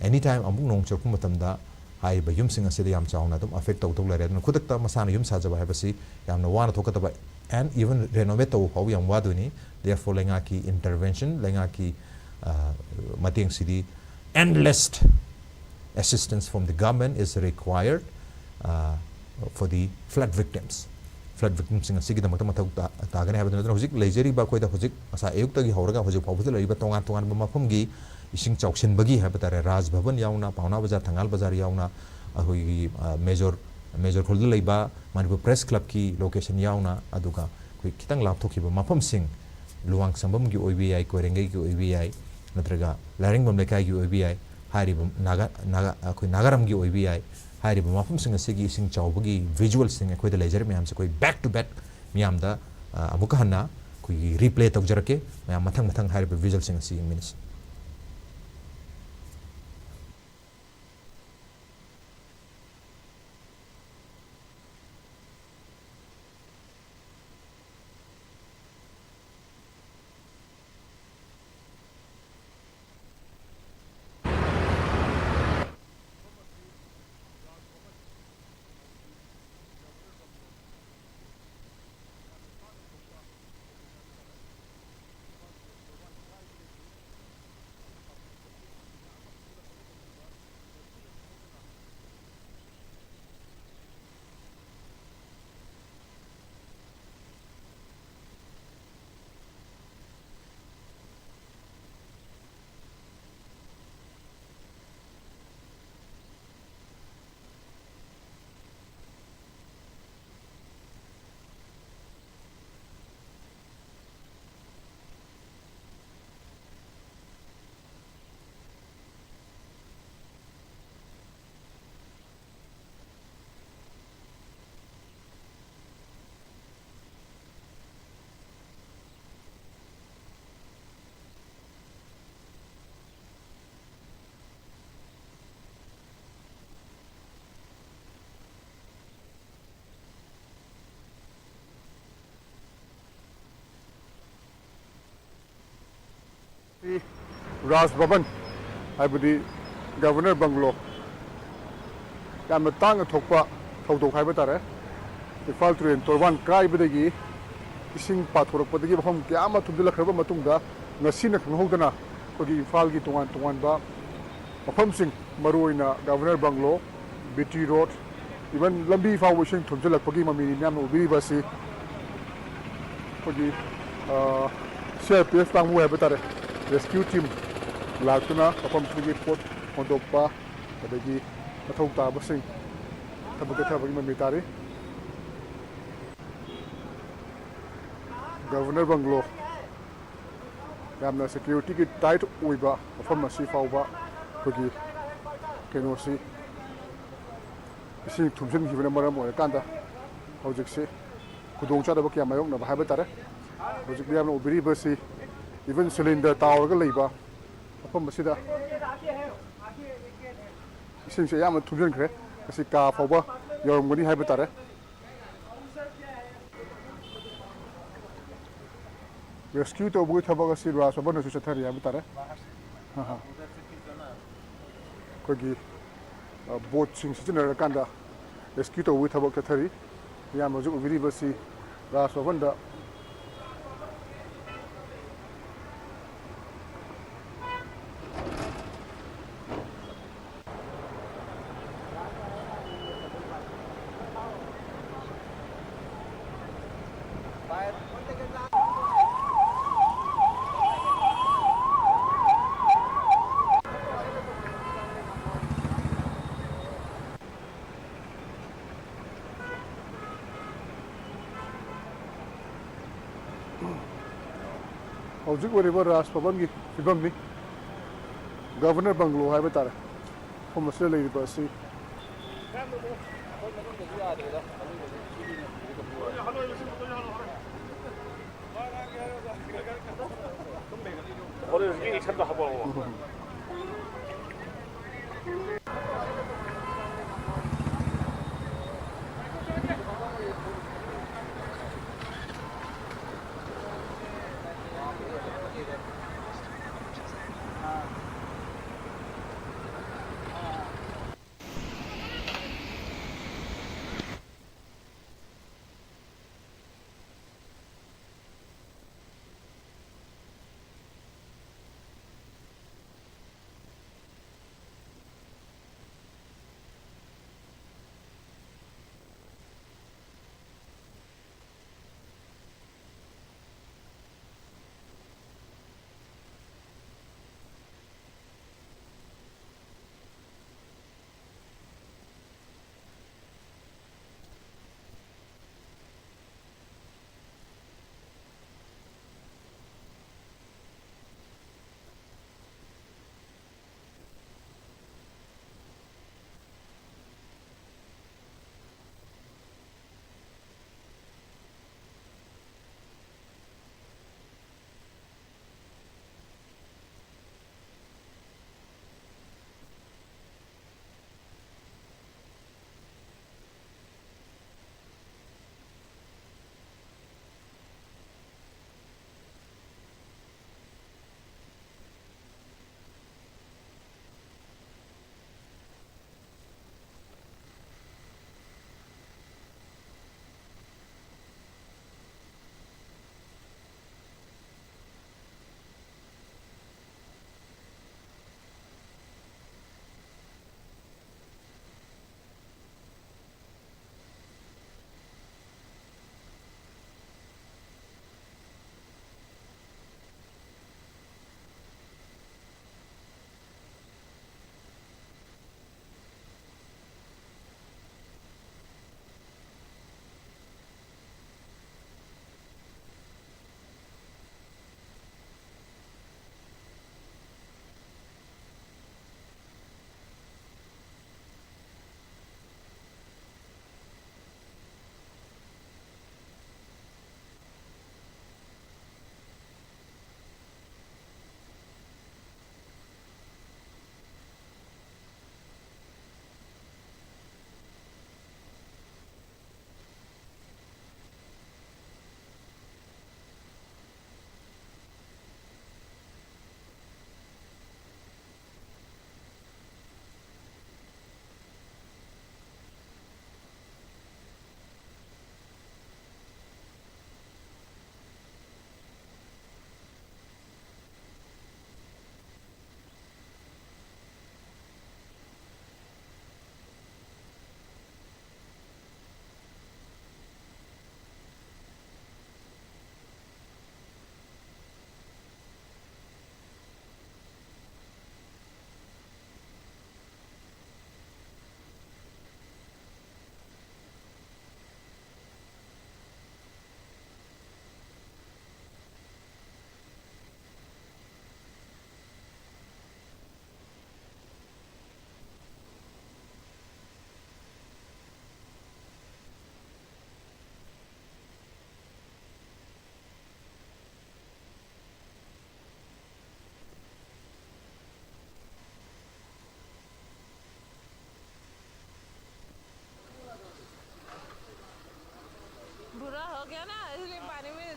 anytime ꯑꯃꯨꯛ ꯅꯣꯡ ꯆꯨꯔꯛꯄ ꯃꯇꯝꯗ ꯍꯥꯏꯔꯤꯕ ꯌꯨꯝꯁꯤꯡ ꯑꯁꯤꯗ ꯌꯥꯝ ꯆꯥꯎꯅ ꯑꯗꯨꯝ affect ꯇꯧꯗꯧ ꯂꯩꯔꯦ꯫ ꯑꯗꯨꯅ ꯈꯨꯗꯛꯇ ꯃꯁꯥꯅ ꯌꯨꯝ ꯁꯥꯖꯕ ꯍꯥꯏꯕꯁꯤ ꯌꯥꯝꯅ ꯋꯥꯅ ꯊꯣꯛꯀꯗꯕ, and even renovate ꯇꯧꯕ ꯐꯥꯎꯕ ꯌꯥꯝ ꯋꯥꯗꯣꯏꯅꯤ꯫ Therefore, ꯂꯩꯉꯥꯛꯀꯤ intervention, ꯂꯩꯉꯥꯛꯀꯤ, ꯑ, ꯃꯇꯦꯡꯁꯤꯗꯤ, endless assistance from the government is required, uh, for the flood victims꯫ Flood victimꯁꯤꯡ ꯑꯁꯤꯒꯤꯗꯃꯛꯇ ꯃꯊꯧ ꯇꯥ-, ꯇꯥꯒꯅꯤ ꯍꯥꯏꯕꯗꯨ ꯅꯠꯇꯅ, ꯍꯧꯖꯤꯛ ꯂꯩꯖꯔꯤꯕ ꯑꯩꯈꯣꯏꯗ, ꯍꯧꯖꯤꯛ ꯉꯁꯥꯏ ꯑꯌꯨꯛꯇꯒꯤ ꯍꯧꯔꯒ ꯍꯧꯖꯤꯛ ꯐꯥꯎꯕꯗ ꯂꯩꯔꯤꯕ ꯇꯣꯉꯥꯟ ꯇꯣꯉꯥꯟꯕ ꯃꯐꯝꯒꯤ ꯏꯁꯤꯡ ꯆꯥꯎꯁꯤꯟꯕꯒꯤ ꯍꯥꯏꯕ ꯇꯥꯔꯦ, ꯔꯥꯖ ꯚꯕꯟ ꯌꯥꯎꯅ, ꯄꯥꯎꯅꯥ ꯕꯖꯥꯔ, ꯊꯪꯒꯥꯜ ꯕꯖꯥꯔ ꯌꯥꯎꯅ, ꯑꯩꯈꯣꯏꯒꯤ, ꯑ, ꯃꯦꯖꯣꯔ, ꯃꯦꯖꯣꯔ ꯈꯨꯜꯗ ꯂꯩꯕ ꯃꯅꯤꯄꯨꯔ ꯄ꯭ꯔꯦꯁ ꯀ꯭ꯂꯕꯀꯤ location ꯌꯥꯎꯅ, ꯑꯗꯨꯒ ꯑꯩꯈꯣꯏ ꯈꯤꯇꯪ ꯂꯥꯞꯊꯣꯛꯈꯤꯕ ꯃꯐꯝꯁꯤꯡ, ꯂꯨꯋꯥꯡꯁꯪꯕꯝꯒꯤ ꯑꯣꯏꯕ ꯌꯥꯏ, ꯀꯣꯏꯔꯦꯡꯒꯩꯒꯤ ꯑꯣꯏꯕ ꯌꯥꯏ, ꯅꯠꯇ꯭ꯔꯒ ꯂꯥꯏꯔꯦꯡꯕꯝ ꯂꯩꯀꯥꯏꯒꯤ ꯑꯣꯏꯕ ꯌꯥꯏ, ꯍꯥꯏꯔꯤꯕ ꯅꯥꯒꯥ-, ꯅꯥꯒꯥ-, ꯑꯩꯈꯣꯏ ꯅꯥꯒꯥꯔꯝꯒꯤ ꯑꯣꯏꯕ ꯌꯥꯏ, ꯍꯥꯏꯔꯤꯕ ꯃꯐꯝꯁꯤꯡ ꯑꯁꯤꯒꯤ ꯏꯁꯤꯡ ꯆꯥꯎꯕꯒꯤ visualꯁꯤꯡ ꯑꯩꯈꯣꯏꯗ ꯂꯩꯖꯔꯤꯕ ꯃꯌꯥꯝꯁꯦ ꯑꯩꯈꯣꯏ back to back ꯃꯤꯌꯥꯝꯗ, ꯑ, ꯑꯃꯨꯛꯀ ꯍꯟꯅ ꯑꯩꯈꯣꯏꯒꯤ replay ꯇꯧꯖꯔꯛꯀꯦ꯫ ꯃꯌꯥꯝ ꯃꯊꯪ ꯃꯊꯪ ꯍꯥꯏꯔꯤꯕ visualꯁꯤꯡ ꯑꯁꯤ ꯌꯦꯡꯃꯤꯟꯅꯁꯤ꯫ ꯔꯥꯖ ꯚꯕꯟ, ꯍꯥꯏꯕꯗꯤ ꯒꯚꯔꯅꯔ ꯕꯪꯒ꯭ꯂꯣ, ꯌꯥꯝꯅ ꯇꯥꯡꯅ ꯊꯣꯛꯄ ꯊꯧꯗꯣꯛ ꯍꯥꯏꯕ ꯇꯥꯔꯦ꯫ ꯏꯝꯐꯥꯜ ꯇꯨꯔꯦꯜ ꯇꯣꯔꯕꯥꯟ ꯀꯥꯏꯕꯗꯒꯤ ꯏꯁꯤꯡ ꯄꯥꯊꯣꯔꯛꯄꯗꯒꯤ ꯃꯐꯝ ꯀꯌꯥ ꯑꯃ ꯊꯨꯝꯖꯤꯜꯂꯛꯈ꯭ꯔꯕ ꯃꯇꯨꯡꯗ, ꯉꯁꯤꯅ ꯈꯪꯍꯧꯗꯅ ꯑꯩꯈꯣꯏꯒꯤ ꯏꯝꯐꯥꯜꯒꯤ ꯇꯣꯉꯥꯟ ꯇꯣꯉꯥꯟꯕ ꯃꯐꯝꯁꯤꯡ, ꯃꯔꯨꯑꯣꯏꯅ governor bungalow, B T road, even ꯂꯝꯕꯤ ꯐꯥꯎꯕ ꯏꯁꯤꯡ ꯊꯨꯝꯖꯤꯜꯂꯛꯄꯒꯤ ꯃꯃꯤꯅꯤ ꯃꯌꯥꯝꯅ ꯎꯕꯤꯔꯤꯕ ꯑꯁꯤ꯫ ꯑꯩꯈꯣꯏꯒꯤ, ꯑ, ꯁꯤ ꯑꯥꯔ ꯄꯤ ꯑꯦꯐ ꯀꯥꯡꯕꯨ ꯍꯥꯏꯕ ꯇꯥꯔꯦ, ꯔꯦꯁꯀ꯭ꯌꯨ ꯇꯤꯝ ꯂꯥꯛꯇꯨꯅ ꯃꯐꯝꯁꯤꯗꯒꯤ ꯄꯣꯠ ꯍꯣꯟꯗꯣꯛꯄ, ꯑꯗꯒꯤ ꯃꯊꯧ ꯇꯥꯕꯁꯤꯡ ꯊꯕꯛ ꯆꯠꯊꯕꯒꯤ ꯃꯃꯤ ꯇꯥꯔꯤ꯫ ꯒꯚꯔꯅꯔ ꯕꯪꯒ꯭ꯂꯣ, ꯌꯥꯝꯅ ꯁꯦꯀ꯭ꯌꯨꯔꯤꯇꯤꯒꯤ ꯇꯥꯏꯠ ꯑꯣꯏꯕ ꯃꯐꯝ ꯑꯁꯤ ꯐꯥꯎꯕ ꯑꯩꯈꯣꯏꯒꯤ ꯀꯩꯅꯣꯁꯤ, ꯏꯁꯤꯡ ꯊꯨꯝꯖꯤꯟꯈꯤꯕꯅ ꯃꯔꯝ ꯑꯣꯏꯔꯀꯥꯟꯗ ꯍꯧꯖꯤꯛꯁꯤ ꯈꯨꯗꯣꯡꯆꯥꯗꯕ ꯀꯌꯥ ꯃꯥꯌꯣꯛꯅꯕ ꯍꯥꯏꯕ ꯇꯥꯔꯦ꯫ ꯍꯧꯖꯤꯛ ꯃꯌꯥꯝꯅ ꯎꯕꯤꯔꯤꯕꯁꯤ even ꯁꯤꯂꯤꯟꯗꯔ ꯇꯥꯎꯔꯒ ꯂꯩꯕ ꯃꯐꯝ ꯑꯁꯤꯗ ꯏꯁꯤꯡꯁꯦ ꯑꯌꯥꯝꯕ ꯊꯨꯝꯖꯤꯟꯈ꯭ꯔꯦ꯫ ꯃꯁꯤ ꯀꯥ ꯐꯥꯎꯕ ꯌꯧꯔꯝꯒꯅꯤ ꯍꯥꯏꯕ ꯇꯥꯔꯦ꯫ ꯔꯦꯁꯀ꯭ꯌꯨ ꯇꯧꯕꯒꯤ ꯊꯕꯛ ꯑꯁꯤ ꯔꯥꯖ ꯕꯕꯟꯗꯁꯨ ꯆꯠꯊꯔꯤ ꯍꯥꯏꯕ ꯇꯥꯔꯦ꯫ ꯑꯍꯥ꯫ ꯑꯩꯈꯣꯏꯒꯤ, ꯑ, ꯕꯣꯠꯁꯤꯡ ꯁꯤꯖꯤꯟꯅꯔꯀꯥꯟꯗ ꯔꯦꯁꯀ꯭ꯌꯨ ꯇꯧꯕꯒꯤ ꯊꯕꯛ ꯆꯠꯊꯔꯤ꯫ ꯃꯌꯥꯝ ꯍꯧꯖꯤꯛ ꯎꯕꯤꯔꯤꯕꯁꯤ ꯔꯥꯖ ꯕꯕꯟꯗ ꯍꯧꯖꯤꯛ ꯑꯣꯏꯔꯤꯕ ꯔꯥꯖ ꯚꯕꯟꯒꯤ ꯐꯤꯕꯝꯅꯤ, ꯒꯚꯔꯅꯔ ꯕꯪꯒ꯭ꯂꯣ ꯍꯥꯏꯕ ꯇꯥꯔꯦ꯫ ꯃꯐꯝ ꯑꯁꯤꯗ ꯂꯩꯔꯤꯕ ꯑꯁꯤ꯫ ꯍꯣꯔꯦꯟ ꯍꯧꯖꯤꯛ ꯑꯦꯛꯁꯟꯗꯣ ꯍꯥꯄꯛꯑꯣ꯫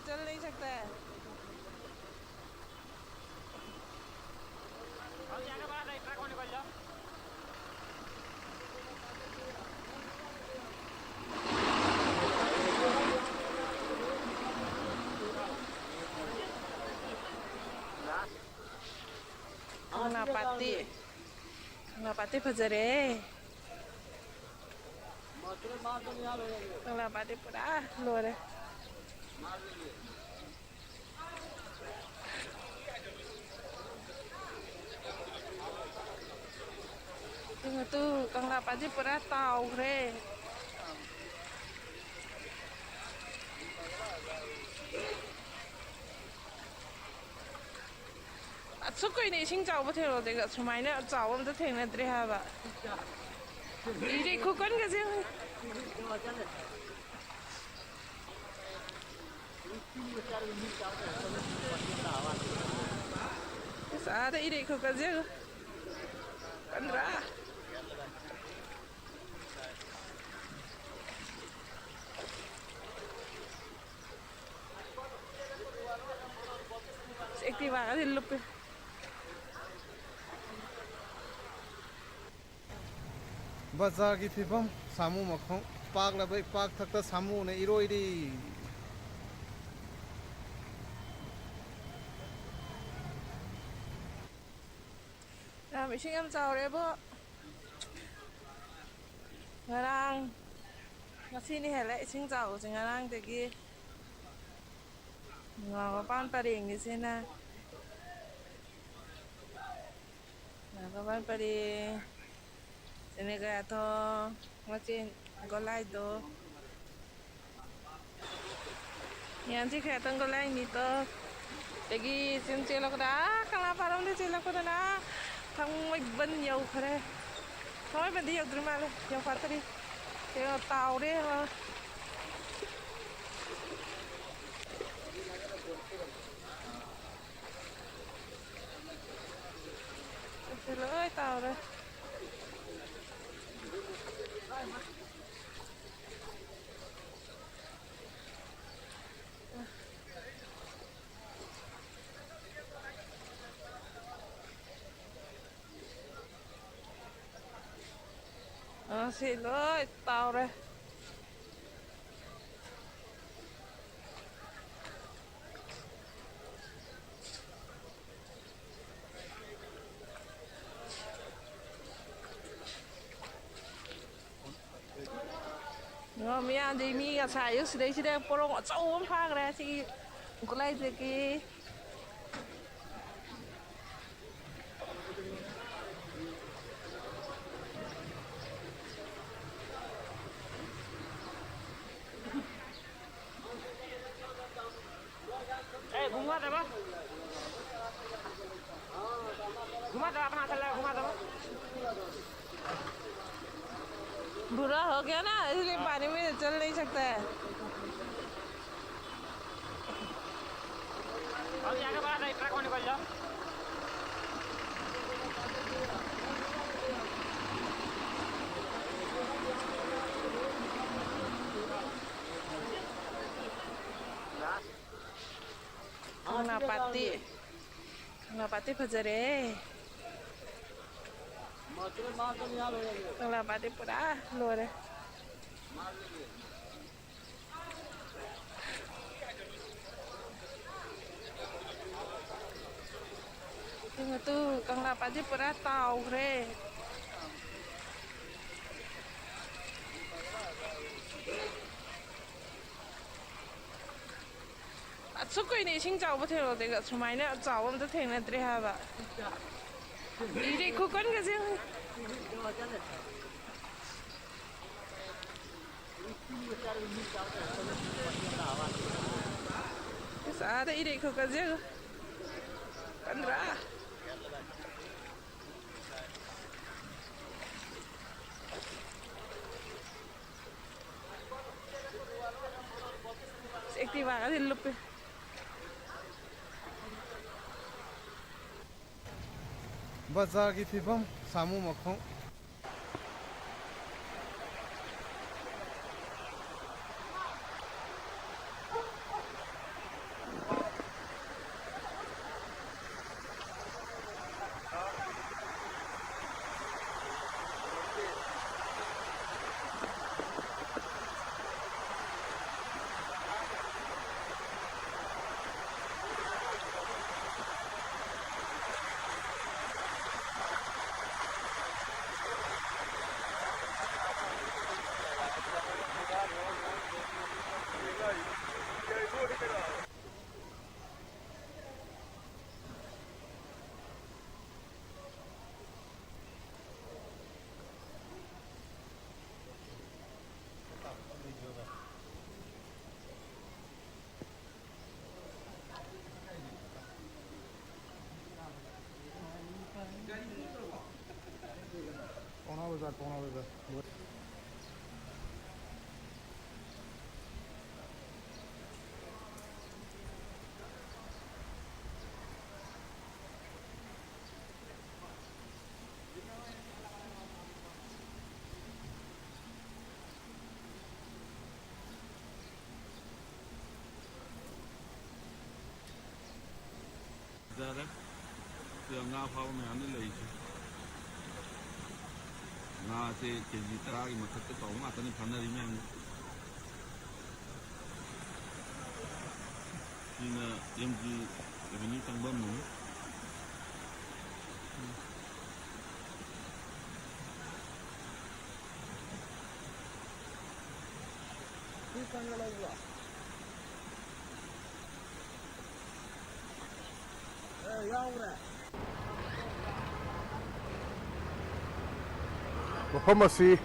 चल नहीं सकता है। ꯀꯪꯂꯥ ꯄꯥꯠꯇꯤ, ꯀꯪꯂꯥ ꯄꯥꯠꯇꯤ ꯐꯖꯔꯦ꯫ ꯀꯪꯂꯥ ꯄꯥꯠꯇꯤ ꯄꯨꯔꯥ ꯂꯣꯏꯔꯦ꯫ ꯇꯨ, ꯀꯪꯂꯥ ꯄꯥꯠꯁꯤ ꯄꯨꯔꯥ ꯇꯥꯎꯈ꯭ꯔꯦ꯫ ꯑꯁꯨꯛ ꯀꯨꯏꯅ ꯏꯁꯤꯡ ꯆꯥꯎꯕ ꯊꯦꯡꯅꯗꯦ, ꯁꯨꯃꯥꯏꯅ ꯆꯥꯎꯕ ꯑꯝꯇ ꯊꯦꯡꯅꯗ꯭ꯔꯤ ꯍꯥꯏꯕ꯫ ꯏꯔꯩ ꯈꯨꯀꯟꯒꯁꯦ ꯌꯦꯡꯉꯨ꯫ ꯑꯁ, ꯑꯥꯗ ꯏꯔꯩ ꯈꯨꯀꯟꯁꯦ ꯌꯦꯡꯉꯨ꯫ ꯀꯟꯗ꯭ꯔꯥ? ꯑꯦꯛꯇꯤꯚꯥꯒꯁꯦ ꯂꯨꯞꯄꯦ꯫ ꯕꯖꯥꯔꯒꯤ ꯐꯤꯕꯝ, ꯁꯥꯃꯨ ꯃꯈꯣꯡ ꯄꯥꯛꯂꯕ ꯏꯄꯥꯛ ꯊꯛꯇ ꯁꯥꯃꯨꯅ ꯏꯔꯣꯏꯔꯤ꯫ ꯌꯥꯝ, ꯏꯁꯤꯡ ꯌꯥꯝ ꯆꯥꯎꯔꯦꯕꯣ꯫ ꯉꯔꯥꯡ, ꯉꯁꯤꯅ ꯍꯦꯜꯂꯦ ꯏꯁꯤꯡ ꯆꯥꯎꯕꯁꯦ ꯉꯔꯥꯡꯗꯒꯤ꯫ ꯉꯥ ꯃꯄꯥꯟ ꯄꯔꯦꯡꯒꯤꯁꯤꯅ, ꯉꯥ ꯃꯄꯥꯟ ꯄꯔꯦꯡ, ꯁꯤꯅ ꯀꯌꯥꯊꯣꯡ, ꯃꯆꯤꯟ ꯒꯣꯂꯥꯏꯗꯣ꯫ ꯌꯥꯟꯁꯤ ꯈꯌꯥꯇꯪ ꯒꯣꯂꯥꯏꯅꯤꯇꯣ꯫ ꯑꯗꯒꯤ ꯁꯨꯝ ꯆꯦꯜꯂꯛꯄꯗ, ꯑꯥ, ꯀꯪꯂꯥ ꯄꯥꯠꯂꯣꯝꯗ ꯆꯦꯜꯂꯛꯄꯗꯅ ꯊꯥꯡꯃꯩꯕꯟ ꯌꯧꯈ꯭ꯔꯦ꯫ ꯊꯥꯡꯃꯩꯕꯟꯗꯤ ꯌꯧꯗ꯭ꯔꯤ ꯃꯥꯜꯂꯦ, ꯌꯧꯐꯥꯠꯇ꯭ꯔꯤ꯫ ꯌꯦꯡꯉꯣ, ꯇꯥꯎꯔꯦ ꯌꯦꯡꯉꯣ꯫ ꯁꯤ ꯂꯣꯏ ꯇꯥꯎꯔꯦ꯫ ꯁꯤ ꯂꯣꯏ ꯇꯥꯎꯔꯦ꯫ ꯌꯦꯡꯉꯣ, ꯃꯤꯌꯥꯝꯗꯤ ꯃꯤ ꯉꯁꯥꯏ ꯑꯌꯨꯛ ꯁꯤꯗꯩꯁꯤꯗ ꯄꯣꯔꯣꯡ ꯑꯆꯧꯕ ꯑꯃ ꯐꯥꯈ꯭ꯔꯦ ꯁꯤꯒꯤ ꯒꯨꯂꯥꯏꯗꯒꯤ꯫ ए, घुमा देबा। घुमा देबा, अपना हाथ लगा, घुमा देबा। बुरा हो गया ना, इसलिए पानी में चल नहीं सकता है। अभी आगे बढ़ा दे, ट्रक में निकल जाओ। ꯀꯪꯂꯥ ꯄꯥꯠꯇꯤ, ꯀꯪꯂꯥ ꯄꯥꯠꯇꯤ ꯐꯖꯔꯦ꯫ ꯀꯪꯂꯥ ꯄꯥꯠꯇꯤ ꯄꯨꯔꯥ ꯂꯣꯏꯔꯦ꯫ ꯌꯦꯡꯉꯣ ꯇꯨ, ꯀꯪꯂꯥ ꯄꯥꯠꯇꯤ ꯄꯨꯔꯥ ꯇꯥꯎꯈ꯭ꯔꯦ꯫ ꯑꯁꯨꯛ ꯀꯨꯏꯅ ꯏꯁꯤꯡ ꯆꯥꯎꯕ ꯊꯦꯡꯅꯗꯦ, ꯁꯨꯃꯥꯏꯅ ꯆꯥꯎꯕ ꯑꯝꯇ ꯊꯦꯡꯅꯗ꯭ꯔꯤ ꯍꯥꯏꯕ꯫ ꯏꯔꯩ ꯈꯨꯀꯟꯒꯁꯦ ꯌꯦꯡꯉꯨ꯫ ꯑꯁ, ꯑꯥꯗ ꯏꯔꯩ ꯈꯨꯀꯟꯁꯦ ꯌꯦꯡꯉꯨ꯫ ꯀꯟꯗ꯭ꯔꯥ? ꯑꯦꯛꯇꯤꯚꯥꯒꯁꯦ ꯂꯨꯞꯄꯦ꯫ ꯕꯖꯥꯔꯒꯤ ꯐꯤꯕꯝ, ꯁꯥꯃꯨ ꯃꯈꯣꯡ꯫ ꯐꯖꯔꯦ꯫ ꯁꯤꯗ ꯉꯥ ꯐꯥꯕ ꯃꯌꯥꯝꯅ ꯂꯩꯔꯤꯁꯦ꯫ ꯉꯥꯁꯦ ꯀꯦ ꯖꯤ ꯇꯔꯥꯒꯤ ꯃꯊꯛꯇ ꯇꯧꯕ ꯉꯥꯛꯇꯅꯤ ꯐꯥꯅꯔꯤ ꯃꯌꯥꯝꯁꯦ꯫ ꯁꯤꯅ ꯑꯦꯝ ꯖꯤ revenue ꯆꯪꯐꯝꯅꯤ꯫ ꯃꯐꯝ ꯑꯁꯤ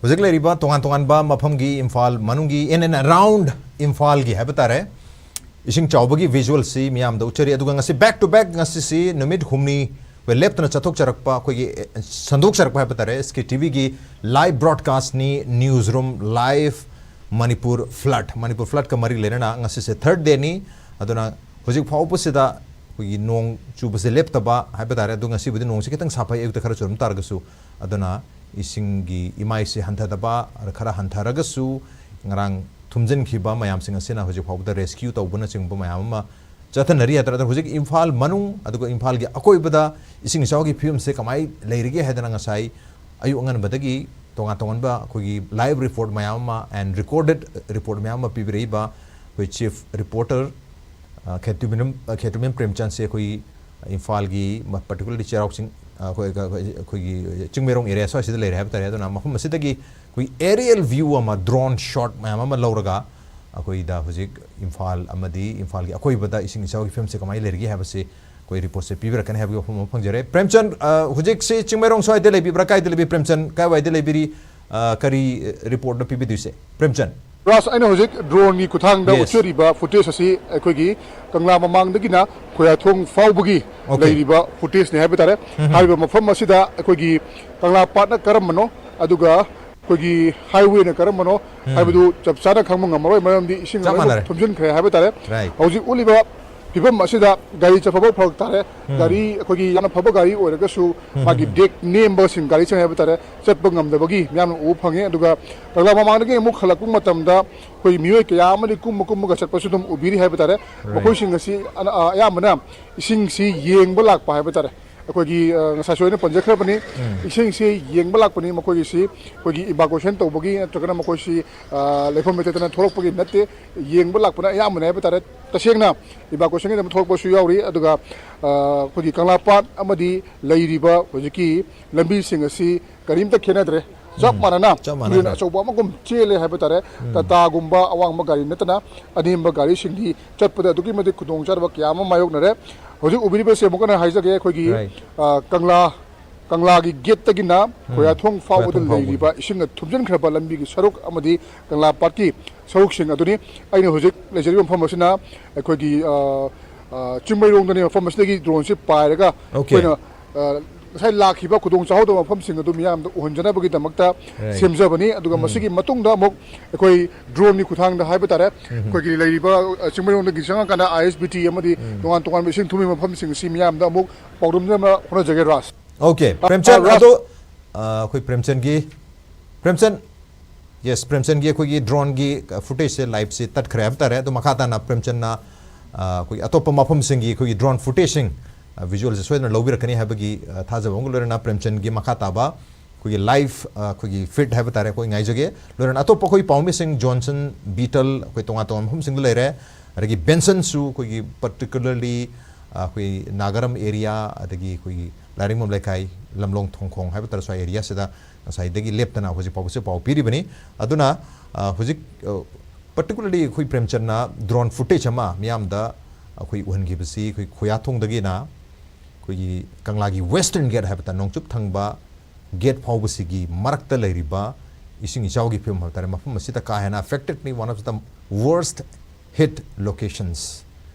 ꯍꯧꯖꯤꯛ ꯂꯩꯔꯤꯕ ꯇꯣꯉꯥꯟ ꯇꯣꯉꯥꯟꯕ ꯃꯐꯝꯒꯤ ꯏꯝꯐꯥꯜ ꯃꯅꯨꯡꯒꯤ, in and around ꯏꯝꯐꯥꯜꯒꯤ ꯍꯥꯏꯕ ꯇꯥꯔꯦ, ꯏꯁꯤꯡ ꯆꯥꯎꯕꯒꯤ visualꯁꯤ ꯃꯤꯌꯥꯝꯗ ꯎꯠꯆꯔꯤ꯫ ꯑꯗꯨꯒ ꯉꯁꯤ back to back, ꯉꯁꯤꯁꯤ ꯅꯨꯃꯤꯠ ꯍꯨꯝꯅꯤ ꯑꯩꯈꯣꯏ ꯂꯦꯞꯇꯅ ꯆꯠꯊꯣꯛꯆꯔꯛꯄ, ꯑꯩꯈꯣꯏꯒꯤ, ꯑꯦ, ꯁꯟꯗꯣꯛꯆꯔꯛꯄ ꯍꯥꯏꯕ ꯇꯥꯔꯦ, SKTVꯒꯤ live broadcastꯅꯤ, Newsroom Live Manipur Flood, Manipur Floodꯀ ꯃꯔꯤ ꯂꯩꯅꯅ ꯉꯁꯤꯁꯦ third dayꯅꯤ꯫ ꯑꯗꯨꯅ ꯍꯧꯖꯤꯛ ꯐꯥꯎꯕꯁꯤꯗ ꯑꯩꯈꯣꯏꯒꯤ ꯅꯣꯡ ꯆꯨꯕꯁꯦ ꯂꯦꯞꯇꯕ ꯍꯥꯏꯕ ꯇꯥꯔꯦ꯫ ꯑꯗꯣ ꯉꯁꯤꯕꯨꯗꯤ ꯅꯣꯡꯁꯦ ꯈꯤꯇꯪ ꯁꯥꯐꯩ, ꯑꯌꯨꯛꯇ ꯈꯔ ꯆꯨꯔꯝ ꯇꯥꯔꯒꯁꯨ꯫ ꯑꯗꯨꯅ ꯏꯁꯤꯡꯒꯤ ꯏꯃꯥꯏꯁꯦ ꯍꯟꯊꯗꯕ, ꯈꯔ ꯍꯟꯊꯔꯒꯁꯨ ꯉꯔꯥꯡ ꯊꯨꯝꯖꯤꯟꯈꯤꯕ ꯃꯌꯥꯝꯁꯤꯡ ꯑꯁꯤꯅ ꯍꯧꯖꯤꯛ ꯐꯥꯎꯕꯗ rescue ꯇꯧꯕꯅꯆꯤꯡꯕ ꯃꯌꯥꯝ ꯑꯃ ꯆꯠꯊꯅꯔꯤ ꯍꯥꯏꯇꯥꯔꯦ꯫ ꯑꯗꯣ ꯍꯧꯖꯤꯛ ꯏꯝꯐꯥꯜ ꯃꯅꯨꯡ ꯑꯗꯨꯒ ꯏꯝꯐꯥꯜꯒꯤ ꯑꯀꯣꯏꯕꯗ ꯏꯁꯤꯡ ꯏꯆꯥꯎꯒꯤ ꯐꯤꯕꯝꯁꯦ ꯀꯃꯥꯏꯅ ꯂꯩꯔꯤꯒꯦ ꯍꯥꯏꯗꯅ ꯉꯁꯥꯏ ꯑꯌꯨꯛ ꯑꯉꯟꯕꯗꯒꯤ ꯇꯣꯉꯥꯟ ꯇꯣꯉꯥꯟꯕ ꯑꯩꯈꯣꯏꯒꯤ live report ꯃꯌꯥꯝ ꯑꯃ and recorded report ꯃꯌꯥꯝ ꯑꯃ ꯄꯤꯕꯤꯔꯛꯏꯕ ꯑꯩꯈꯣꯏ chief reporter, ꯑ, ꯈꯦꯇ꯭ꯔꯤꯃꯌꯨꯝ, ꯑ, ꯈꯦꯇ꯭ꯔꯤꯃꯌꯨꯝ ꯄ꯭ꯔꯦꯝꯆꯟꯁꯦ ꯑꯩꯈꯣꯏ ꯏꯝꯐꯥꯜꯒꯤ ꯃ-, particularly ꯆꯩꯔꯥꯎ ꯆꯤꯡ, ꯑ, ꯑꯩꯈꯣꯏ, ꯑꯩꯈꯣꯏ, ꯑꯩꯈꯣꯏꯒꯤ ꯆꯤꯡꯃꯩꯔꯣꯡ area ꯁ꯭ꯋꯥꯏꯁꯤꯗ ꯂꯩꯔꯦ ꯍꯥꯏꯕ ꯇꯥꯔꯦ꯫ ꯑꯗꯨꯅ ꯃꯐꯝ ꯑꯁꯤꯗꯒꯤ ꯑꯩꯈꯣꯏ aerial view ꯑꯃ, drone shot ꯃꯌꯥꯝ ꯑꯃ ꯂꯧꯔꯒ ꯑꯩꯈꯣꯏꯗ ꯍꯧꯖꯤꯛ ꯏꯝꯐꯥꯜ ꯑꯃꯗꯤ ꯏꯝꯐꯥꯜꯒꯤ ꯑꯀꯣꯏꯕꯗ ꯏꯁꯤꯡ ꯏꯆꯥꯎꯒꯤ ꯐꯤꯕꯝꯁꯦ ꯀꯃꯥꯏꯅ ꯂꯩꯔꯤꯒꯦ ꯍꯥꯏꯕꯁꯤ ꯑꯩꯈꯣꯏ reportꯁꯦ ꯄꯤꯕꯤꯔꯛꯀꯅꯤ ꯍꯥꯏꯕꯒꯤ ꯋꯥꯐꯝ ꯑꯃ ꯐꯪꯖꯔꯦ꯫ ꯄ꯭ꯔꯦꯝꯆꯟ, ꯑ, ꯍꯧꯖꯤꯛꯁꯤ ꯆꯤꯡꯃꯩꯔꯣꯡ ꯁ꯭ꯋꯥꯏꯗ ꯂꯩꯕꯤꯕ꯭ꯔꯥ? ꯀꯥꯏꯗ ꯂꯩꯕꯤ? ꯄ꯭ꯔꯦꯝꯆꯟ, ꯀꯥꯏꯋꯥꯏꯗ ꯂꯩꯕꯤꯔꯤ? ꯑ, ꯀꯔꯤ, ꯑ, reportꯅꯣ ꯄꯤꯕꯤꯗꯣꯏꯁꯦ? ꯄ꯭ꯔꯦꯝꯆꯟ꯫ ꯔꯥꯖ, ꯑꯩꯅ ꯍꯧꯖꯤꯛ droneꯒꯤ ꯈꯨꯠꯊꯥꯡꯗ Yes. ꯎꯠꯆꯔꯤꯕ footage ꯑꯁꯤ ꯑꯩꯈꯣꯏꯒꯤ ꯀꯪꯂꯥ ꯃꯃꯥꯡꯗꯒꯤꯅ ꯈꯣꯌꯥꯊꯣꯡ ꯐꯥꯎꯕꯒꯤ Okay. ꯂꯩꯔꯤꯕ footageꯅꯤ ꯍꯥꯏꯕ ꯇꯥꯔꯦ꯫ ꯎꯝ꯫ ꯍꯥꯏꯔꯤꯕ ꯃꯐꯝ ꯑꯁꯤꯗ ꯑꯩꯈꯣꯏꯒꯤ ꯀꯪꯂꯥ ꯄꯥꯠꯅ ꯀꯔꯝꯕꯅꯣ, ꯑꯗꯨꯒ ꯑꯩꯈꯣꯏꯒꯤ highwayꯅ ꯀꯔꯝꯕꯅꯣ ꯎꯝ꯫ ꯍꯥꯏꯕꯗꯨ ꯆꯞ ꯆꯥꯅ ꯈꯪꯕ ꯉꯝꯃꯔꯣꯏ, ꯃꯔꯝꯗꯤ ꯏꯁꯤꯡ ꯆꯞ ꯂꯣꯏꯅꯃꯛ ꯃꯥꯟꯅꯔꯦ꯫ ꯊꯨꯝꯖꯤꯟꯈ꯭ꯔꯦ ꯍꯥꯏꯕ ꯇꯥꯔꯦ꯫ Right. ꯍꯧꯖꯤꯛ ꯎꯠꯂꯤꯕ ꯐꯤꯕꯝ ꯑꯁꯤꯗ ꯒꯥꯔꯤ ꯆꯠꯄ ꯐꯥꯎ ꯐꯔꯛ ꯇꯥꯔꯦ꯫ ꯎꯝ꯫ ꯒꯥꯔꯤ ꯑꯩꯈꯣꯏꯒꯤ ꯌꯥꯝꯅ ꯐꯕ ꯒꯥꯔꯤ ꯑꯣꯏꯔꯒꯁꯨ ꯎꯝ, ꯃꯥꯒꯤ ꯎꯝ, ꯎꯝ꯫ deck ꯅꯦꯝꯕꯁꯤꯡ ꯒꯥꯔꯤ ꯆꯪꯉꯦ ꯍꯥꯏꯕ ꯇꯥꯔꯦ, ꯆꯠꯄ ꯉꯝꯗꯕꯒꯤ ꯃꯤꯌꯥꯝꯅ ꯎꯕ ꯐꯪꯉꯦ꯫ ꯑꯗꯨꯒ ꯀꯪꯂꯥ ꯃꯃꯥꯡꯗꯒꯤ ꯑꯃꯨꯛ ꯍꯜꯂꯛꯄ ꯃꯇꯝꯗ ꯑꯩꯈꯣꯏ ꯃꯤꯑꯣꯏ ꯀꯌꯥ ꯑꯃꯗꯤ ꯀꯨꯝꯕ ꯀꯨꯝꯃꯒ ꯆꯠꯄꯁꯨ ꯑꯗꯨꯝ ꯎꯕꯤꯔꯤ ꯍꯥꯏꯕ ꯇꯥꯔꯦ꯫ Right. ꯃꯈꯣꯏꯁꯤꯡ ꯑꯁꯤ ꯑꯅ-, ꯑ, ꯑꯌꯥꯝꯕꯅ ꯏꯁꯤꯡꯁꯤ ꯌꯦꯡꯕ ꯂꯥꯛꯄ ꯍꯥꯏꯕ ꯇꯥꯔꯦ꯫ ꯑꯩꯈꯣꯏꯒꯤ, ꯑ, ꯉꯁꯥꯏꯁꯨ ꯑꯩꯅ ꯄꯟꯖꯈ꯭ꯔꯕꯅꯤ, ꯎꯝ꯫ ꯏꯁꯤꯡꯁꯤ ꯌꯦꯡꯕ ꯂꯥꯛꯄꯅꯤ꯫ ꯃꯈꯣꯏꯒꯤꯁꯤ ꯑꯩꯈꯣꯏꯒꯤ evacuation ꯇꯧꯕꯒꯤ ꯅꯠꯇ꯭ꯔꯒꯅ ꯃꯈꯣꯏꯁꯤ, ꯑ, ꯂꯩꯐꯝ ꯂꯩꯇꯗꯅ ꯊꯣꯛꯂꯛꯄꯒꯤ ꯅꯠꯇꯦ, ꯌꯦꯡꯕ ꯂꯥꯛꯄꯅ ꯑꯌꯥꯝꯕꯅ ꯍꯥꯏꯕ ꯇꯥꯔꯦ꯫ ꯇꯁꯦꯡꯅ evacuationꯒꯤꯗꯃꯛ ꯊꯣꯛꯂꯛꯄꯁꯨ ꯌꯥꯎꯔꯤ꯫ ꯑꯗꯨꯒ, ꯑ, ꯑꯩꯈꯣꯏꯒꯤ ꯀꯪꯂꯥ ꯄꯥꯠ ꯑꯃꯗꯤ ꯂꯩꯔꯤꯕ ꯍꯧꯖꯤꯛꯀꯤ ꯂꯝꯕꯤꯁꯤꯡ ꯑꯁꯤ ꯀꯔꯤꯝꯇ ꯈꯦꯠꯅꯗ꯭ꯔꯦ꯫ ꯆꯞ ꯎꯝ, ꯃꯥꯟꯅꯅ ꯆꯞ ꯃꯥꯟꯅꯅ꯫ ꯇꯨꯔꯦꯜ ꯑꯆꯧꯕ ꯑꯃꯒꯨꯝ ꯆꯦꯜꯂꯦ ꯍꯥꯏꯕ ꯇꯥꯔꯦ꯫ ꯎꯝ꯫ ꯇꯥꯇꯥꯒꯨꯝꯕ ꯑꯋꯥꯡꯕ ꯒꯥꯔꯤ ꯅꯠꯇꯅ ꯑꯅꯦꯝꯕ ꯒꯥꯔꯤꯁꯤꯡꯗꯤ ꯆꯠꯄꯗ ꯑꯗꯨꯛꯀꯤ ꯃꯇꯤꯛ ꯈꯨꯗꯣꯡꯆꯥꯗꯕ ꯀꯌꯥ ꯑꯃ ꯃꯥꯌꯣꯛꯅꯔꯦ꯫ ꯍꯧꯖꯤꯛ ꯎꯕꯤꯔꯤꯕꯁꯦ ꯑꯃꯨꯛ ꯍꯟꯅ ꯍꯥꯏꯖꯒꯦ, ꯑꯩꯈꯣꯏꯒꯤ, Right. ꯑ, ꯀꯪꯂꯥ ꯀꯪꯂꯥꯒꯤ ꯒꯦꯠꯇꯒꯤꯅ ꯈꯣꯌꯥꯊꯣꯡ ꯐꯥꯎꯕꯗ ꯈꯣꯌꯥꯊꯣꯡ ꯐꯥꯎꯕꯒꯤ꯫ ꯂꯩꯔꯤꯕ ꯏꯁꯤꯡꯅ ꯊꯨꯝꯖꯤꯟꯈ꯭ꯔꯕ ꯂꯝꯕꯤꯒꯤ ꯁꯔꯨꯛ ꯑꯃꯗꯤ ꯀꯪꯂꯥ ꯄꯥꯠꯀꯤ ꯁꯔꯨꯛꯁꯤꯡ ꯑꯗꯨꯅꯤ꯫ ꯑꯩꯅ ꯍꯧꯖꯤꯛ ꯂꯩꯖꯔꯤꯕ ꯃꯐꯝ ꯑꯁꯤꯅ ꯑꯩꯈꯣꯏꯒꯤ, ꯑ, ꯑ, ꯆꯤꯡꯃꯩꯔꯣꯡꯗꯅꯤ꯫ ꯃꯐꯝ ꯑꯁꯤꯗꯒꯤ ꯗ꯭ꯔꯣꯟꯁꯤ ꯄꯥꯏꯔꯒ Okay. ꯑꯩꯈꯣꯏꯅ, ꯑ, ꯉꯁꯥꯏ ꯂꯥꯛꯈꯤꯕ ꯈꯨꯗꯣꯡ ꯆꯥꯍꯧꯗꯕ ꯃꯐꯝꯁꯤꯡ ꯑꯗꯨ ꯃꯤꯌꯥꯝꯗ ꯎꯍꯟꯖꯅꯕꯒꯤꯗꯃꯛꯇ Right. ꯁꯦꯝꯖꯕꯅꯤ꯫ ꯑꯗꯨꯒ ꯎꯝ꯫ ꯃꯁꯤꯒꯤ ꯃꯇꯨꯡꯗ ꯑꯃꯨꯛ ꯑꯩꯈꯣꯏ ꯗ꯭ꯔꯣꯟꯒꯤ ꯈꯨꯠꯊꯥꯡꯗ ꯍꯥꯏꯕ ꯇꯥꯔꯦ, ꯎꯝ꯫ ꯑꯩꯈꯣꯏꯒꯤ ꯂꯩꯔꯤꯕ, ꯑ, ꯆꯤꯡꯃꯩꯔꯣꯡꯗꯒꯤ ꯆꯪꯉꯀꯥꯟꯗ ISBT ꯑꯃꯗꯤ ꯎꯝ꯫ ꯇꯣꯉꯥꯟ ꯇꯣꯉꯥꯟꯕ ꯏꯁꯤꯡ ꯊꯨꯝꯃꯤꯕ ꯃꯐꯝꯁꯤꯡ ꯑꯁꯤ ꯃꯤꯌꯥꯝꯗ ꯑꯃꯨꯛ ꯄꯥꯎꯗꯝꯖꯅꯕ ꯍꯣꯠꯅꯖꯒꯦ, ꯔꯥꯖ꯫ Okay, ꯑ, ꯄ꯭ꯔꯦꯝꯆꯟ, ꯑ, ꯔꯥꯖ꯫ ꯑꯗꯣ, ꯑ, ꯑꯩꯈꯣꯏ ꯄ꯭ꯔꯦꯝꯆꯟꯒꯤ, ꯄ꯭ꯔꯦꯝꯆꯟ, yes, ꯄ꯭ꯔꯦꯝꯆꯟꯒꯤ ꯑꯩꯈꯣꯏꯒꯤ ꯗ꯭ꯔꯣꯟꯒꯤ, ꯑ, ꯐꯨꯇꯦꯖꯁꯦ ꯂꯥꯏꯚꯁꯦ ꯇꯠꯈ꯭ꯔꯦ ꯍꯥꯏꯕ ꯇꯥꯔꯦ꯫ ꯑꯗꯣ ꯃꯈꯥ ꯇꯥꯅ ꯄ꯭ꯔꯦꯝꯆꯟꯅ, ꯑ, ꯑꯩꯈꯣꯏꯒꯤ ꯑꯇꯣꯞꯄ ꯃꯐꯝꯁꯤꯡꯒꯤ ꯑꯩꯈꯣꯏꯒꯤ ꯗ꯭ꯔꯣꯟ ꯐꯨꯇꯦꯖꯁꯤꯡ, ꯑ, ꯚꯤꯖꯨꯋꯦꯜꯁꯦ ꯁꯣꯏꯗꯅ ꯂꯧꯕꯤꯔꯛꯀꯅꯤ ꯍꯥꯏꯕꯒꯤ, ꯑ, ꯊꯥꯖꯕ ꯑꯃꯒ ꯂꯣꯏꯅꯅ ꯄ꯭ꯔꯦꯝꯆꯟꯒꯤ ꯃꯈꯥ ꯇꯥꯕ ꯑꯩꯈꯣꯏꯒꯤ ꯂꯥꯏꯚ, ꯑ, ꯑꯩꯈꯣꯏꯒꯤ ꯐꯤꯗ ꯍꯥꯏꯕ ꯇꯥꯔꯦ, ꯑꯩꯈꯣꯏ ꯉꯥꯏꯖꯒꯦ꯫ ꯂꯣꯏꯅꯅ ꯑꯇꯣꯞꯄ ꯑꯩꯈꯣꯏ ꯄꯥꯎꯃꯤꯁꯤꯡ ꯖꯣꯟꯁꯟ, ꯕꯤꯇꯜ, ꯑꯩꯈꯣꯏ ꯇꯣꯉꯥꯟ ꯇꯣꯉꯥꯟꯕ ꯃꯐꯝꯁꯤꯡꯗ ꯂꯩꯔꯦ꯫ ꯑꯗꯒꯤ ꯕꯦꯟꯁꯟꯁꯨ ꯑꯩꯈꯣꯏꯒꯤ particularly, ꯑ, ꯑꯩꯈꯣꯏ ꯅꯥꯒꯥꯔꯝ ꯑꯦꯔꯤꯌꯥ, ꯑꯗꯒꯤ ꯑꯩꯈꯣꯏꯒꯤ ꯂꯥꯏꯔꯦꯝꯕꯝ ꯂꯩꯀꯥꯏ, ꯂꯝꯂꯣꯡ ꯊꯣꯡꯈꯣꯡ ꯍꯥꯏꯕ ꯇꯥꯔꯦ, ꯁ꯭ꯋꯥꯏ ꯑꯦꯔꯤꯌꯥꯁꯤꯗ ꯉꯁꯥꯏꯗꯒꯤ ꯂꯦꯞꯇꯅ ꯍꯧꯖꯤꯛ ꯐꯥꯎꯕꯁꯨ ꯄꯥꯎ ꯄꯤꯔꯤꯕꯅꯤ꯫ ꯑꯗꯨꯅ, ꯑ, ꯍꯧꯖꯤꯛ, ꯑ, particularly ꯑꯩꯈꯣꯏ ꯄ꯭ꯔꯦꯝꯆꯟꯅ ꯗ꯭ꯔꯣꯟ ꯐꯨꯇꯦꯖ ꯑꯃ ꯃꯤꯌꯥꯝꯗ ꯑꯩꯈꯣꯏ ꯎꯍꯟꯈꯤꯕꯁꯤ ꯑꯩꯈꯣꯏ ꯈꯣꯌꯥꯊꯣꯡꯗꯒꯤꯅ ꯑꯩꯈꯣꯏꯒꯤ ꯀꯪꯂꯥꯒꯤ western gate ꯍꯥꯏꯕ ꯇꯥꯔꯦ, ꯅꯣꯡꯆꯨꯞ ꯊꯪꯕ ꯒꯦꯠ ꯐꯥꯎꯕꯁꯤꯒꯤ ꯃꯔꯛꯇ ꯂꯩꯔꯤꯕ ꯏꯁꯤꯡ ꯏꯆꯥꯎꯒꯤ ꯐꯤꯕꯝ ꯍꯥꯏꯕ ꯇꯥꯔꯦ, ꯃꯐꯝ ꯑꯁꯤꯗ ꯀꯥ ꯍꯦꯟꯅ affected ꯅꯤ, one of the worst hit locations꯫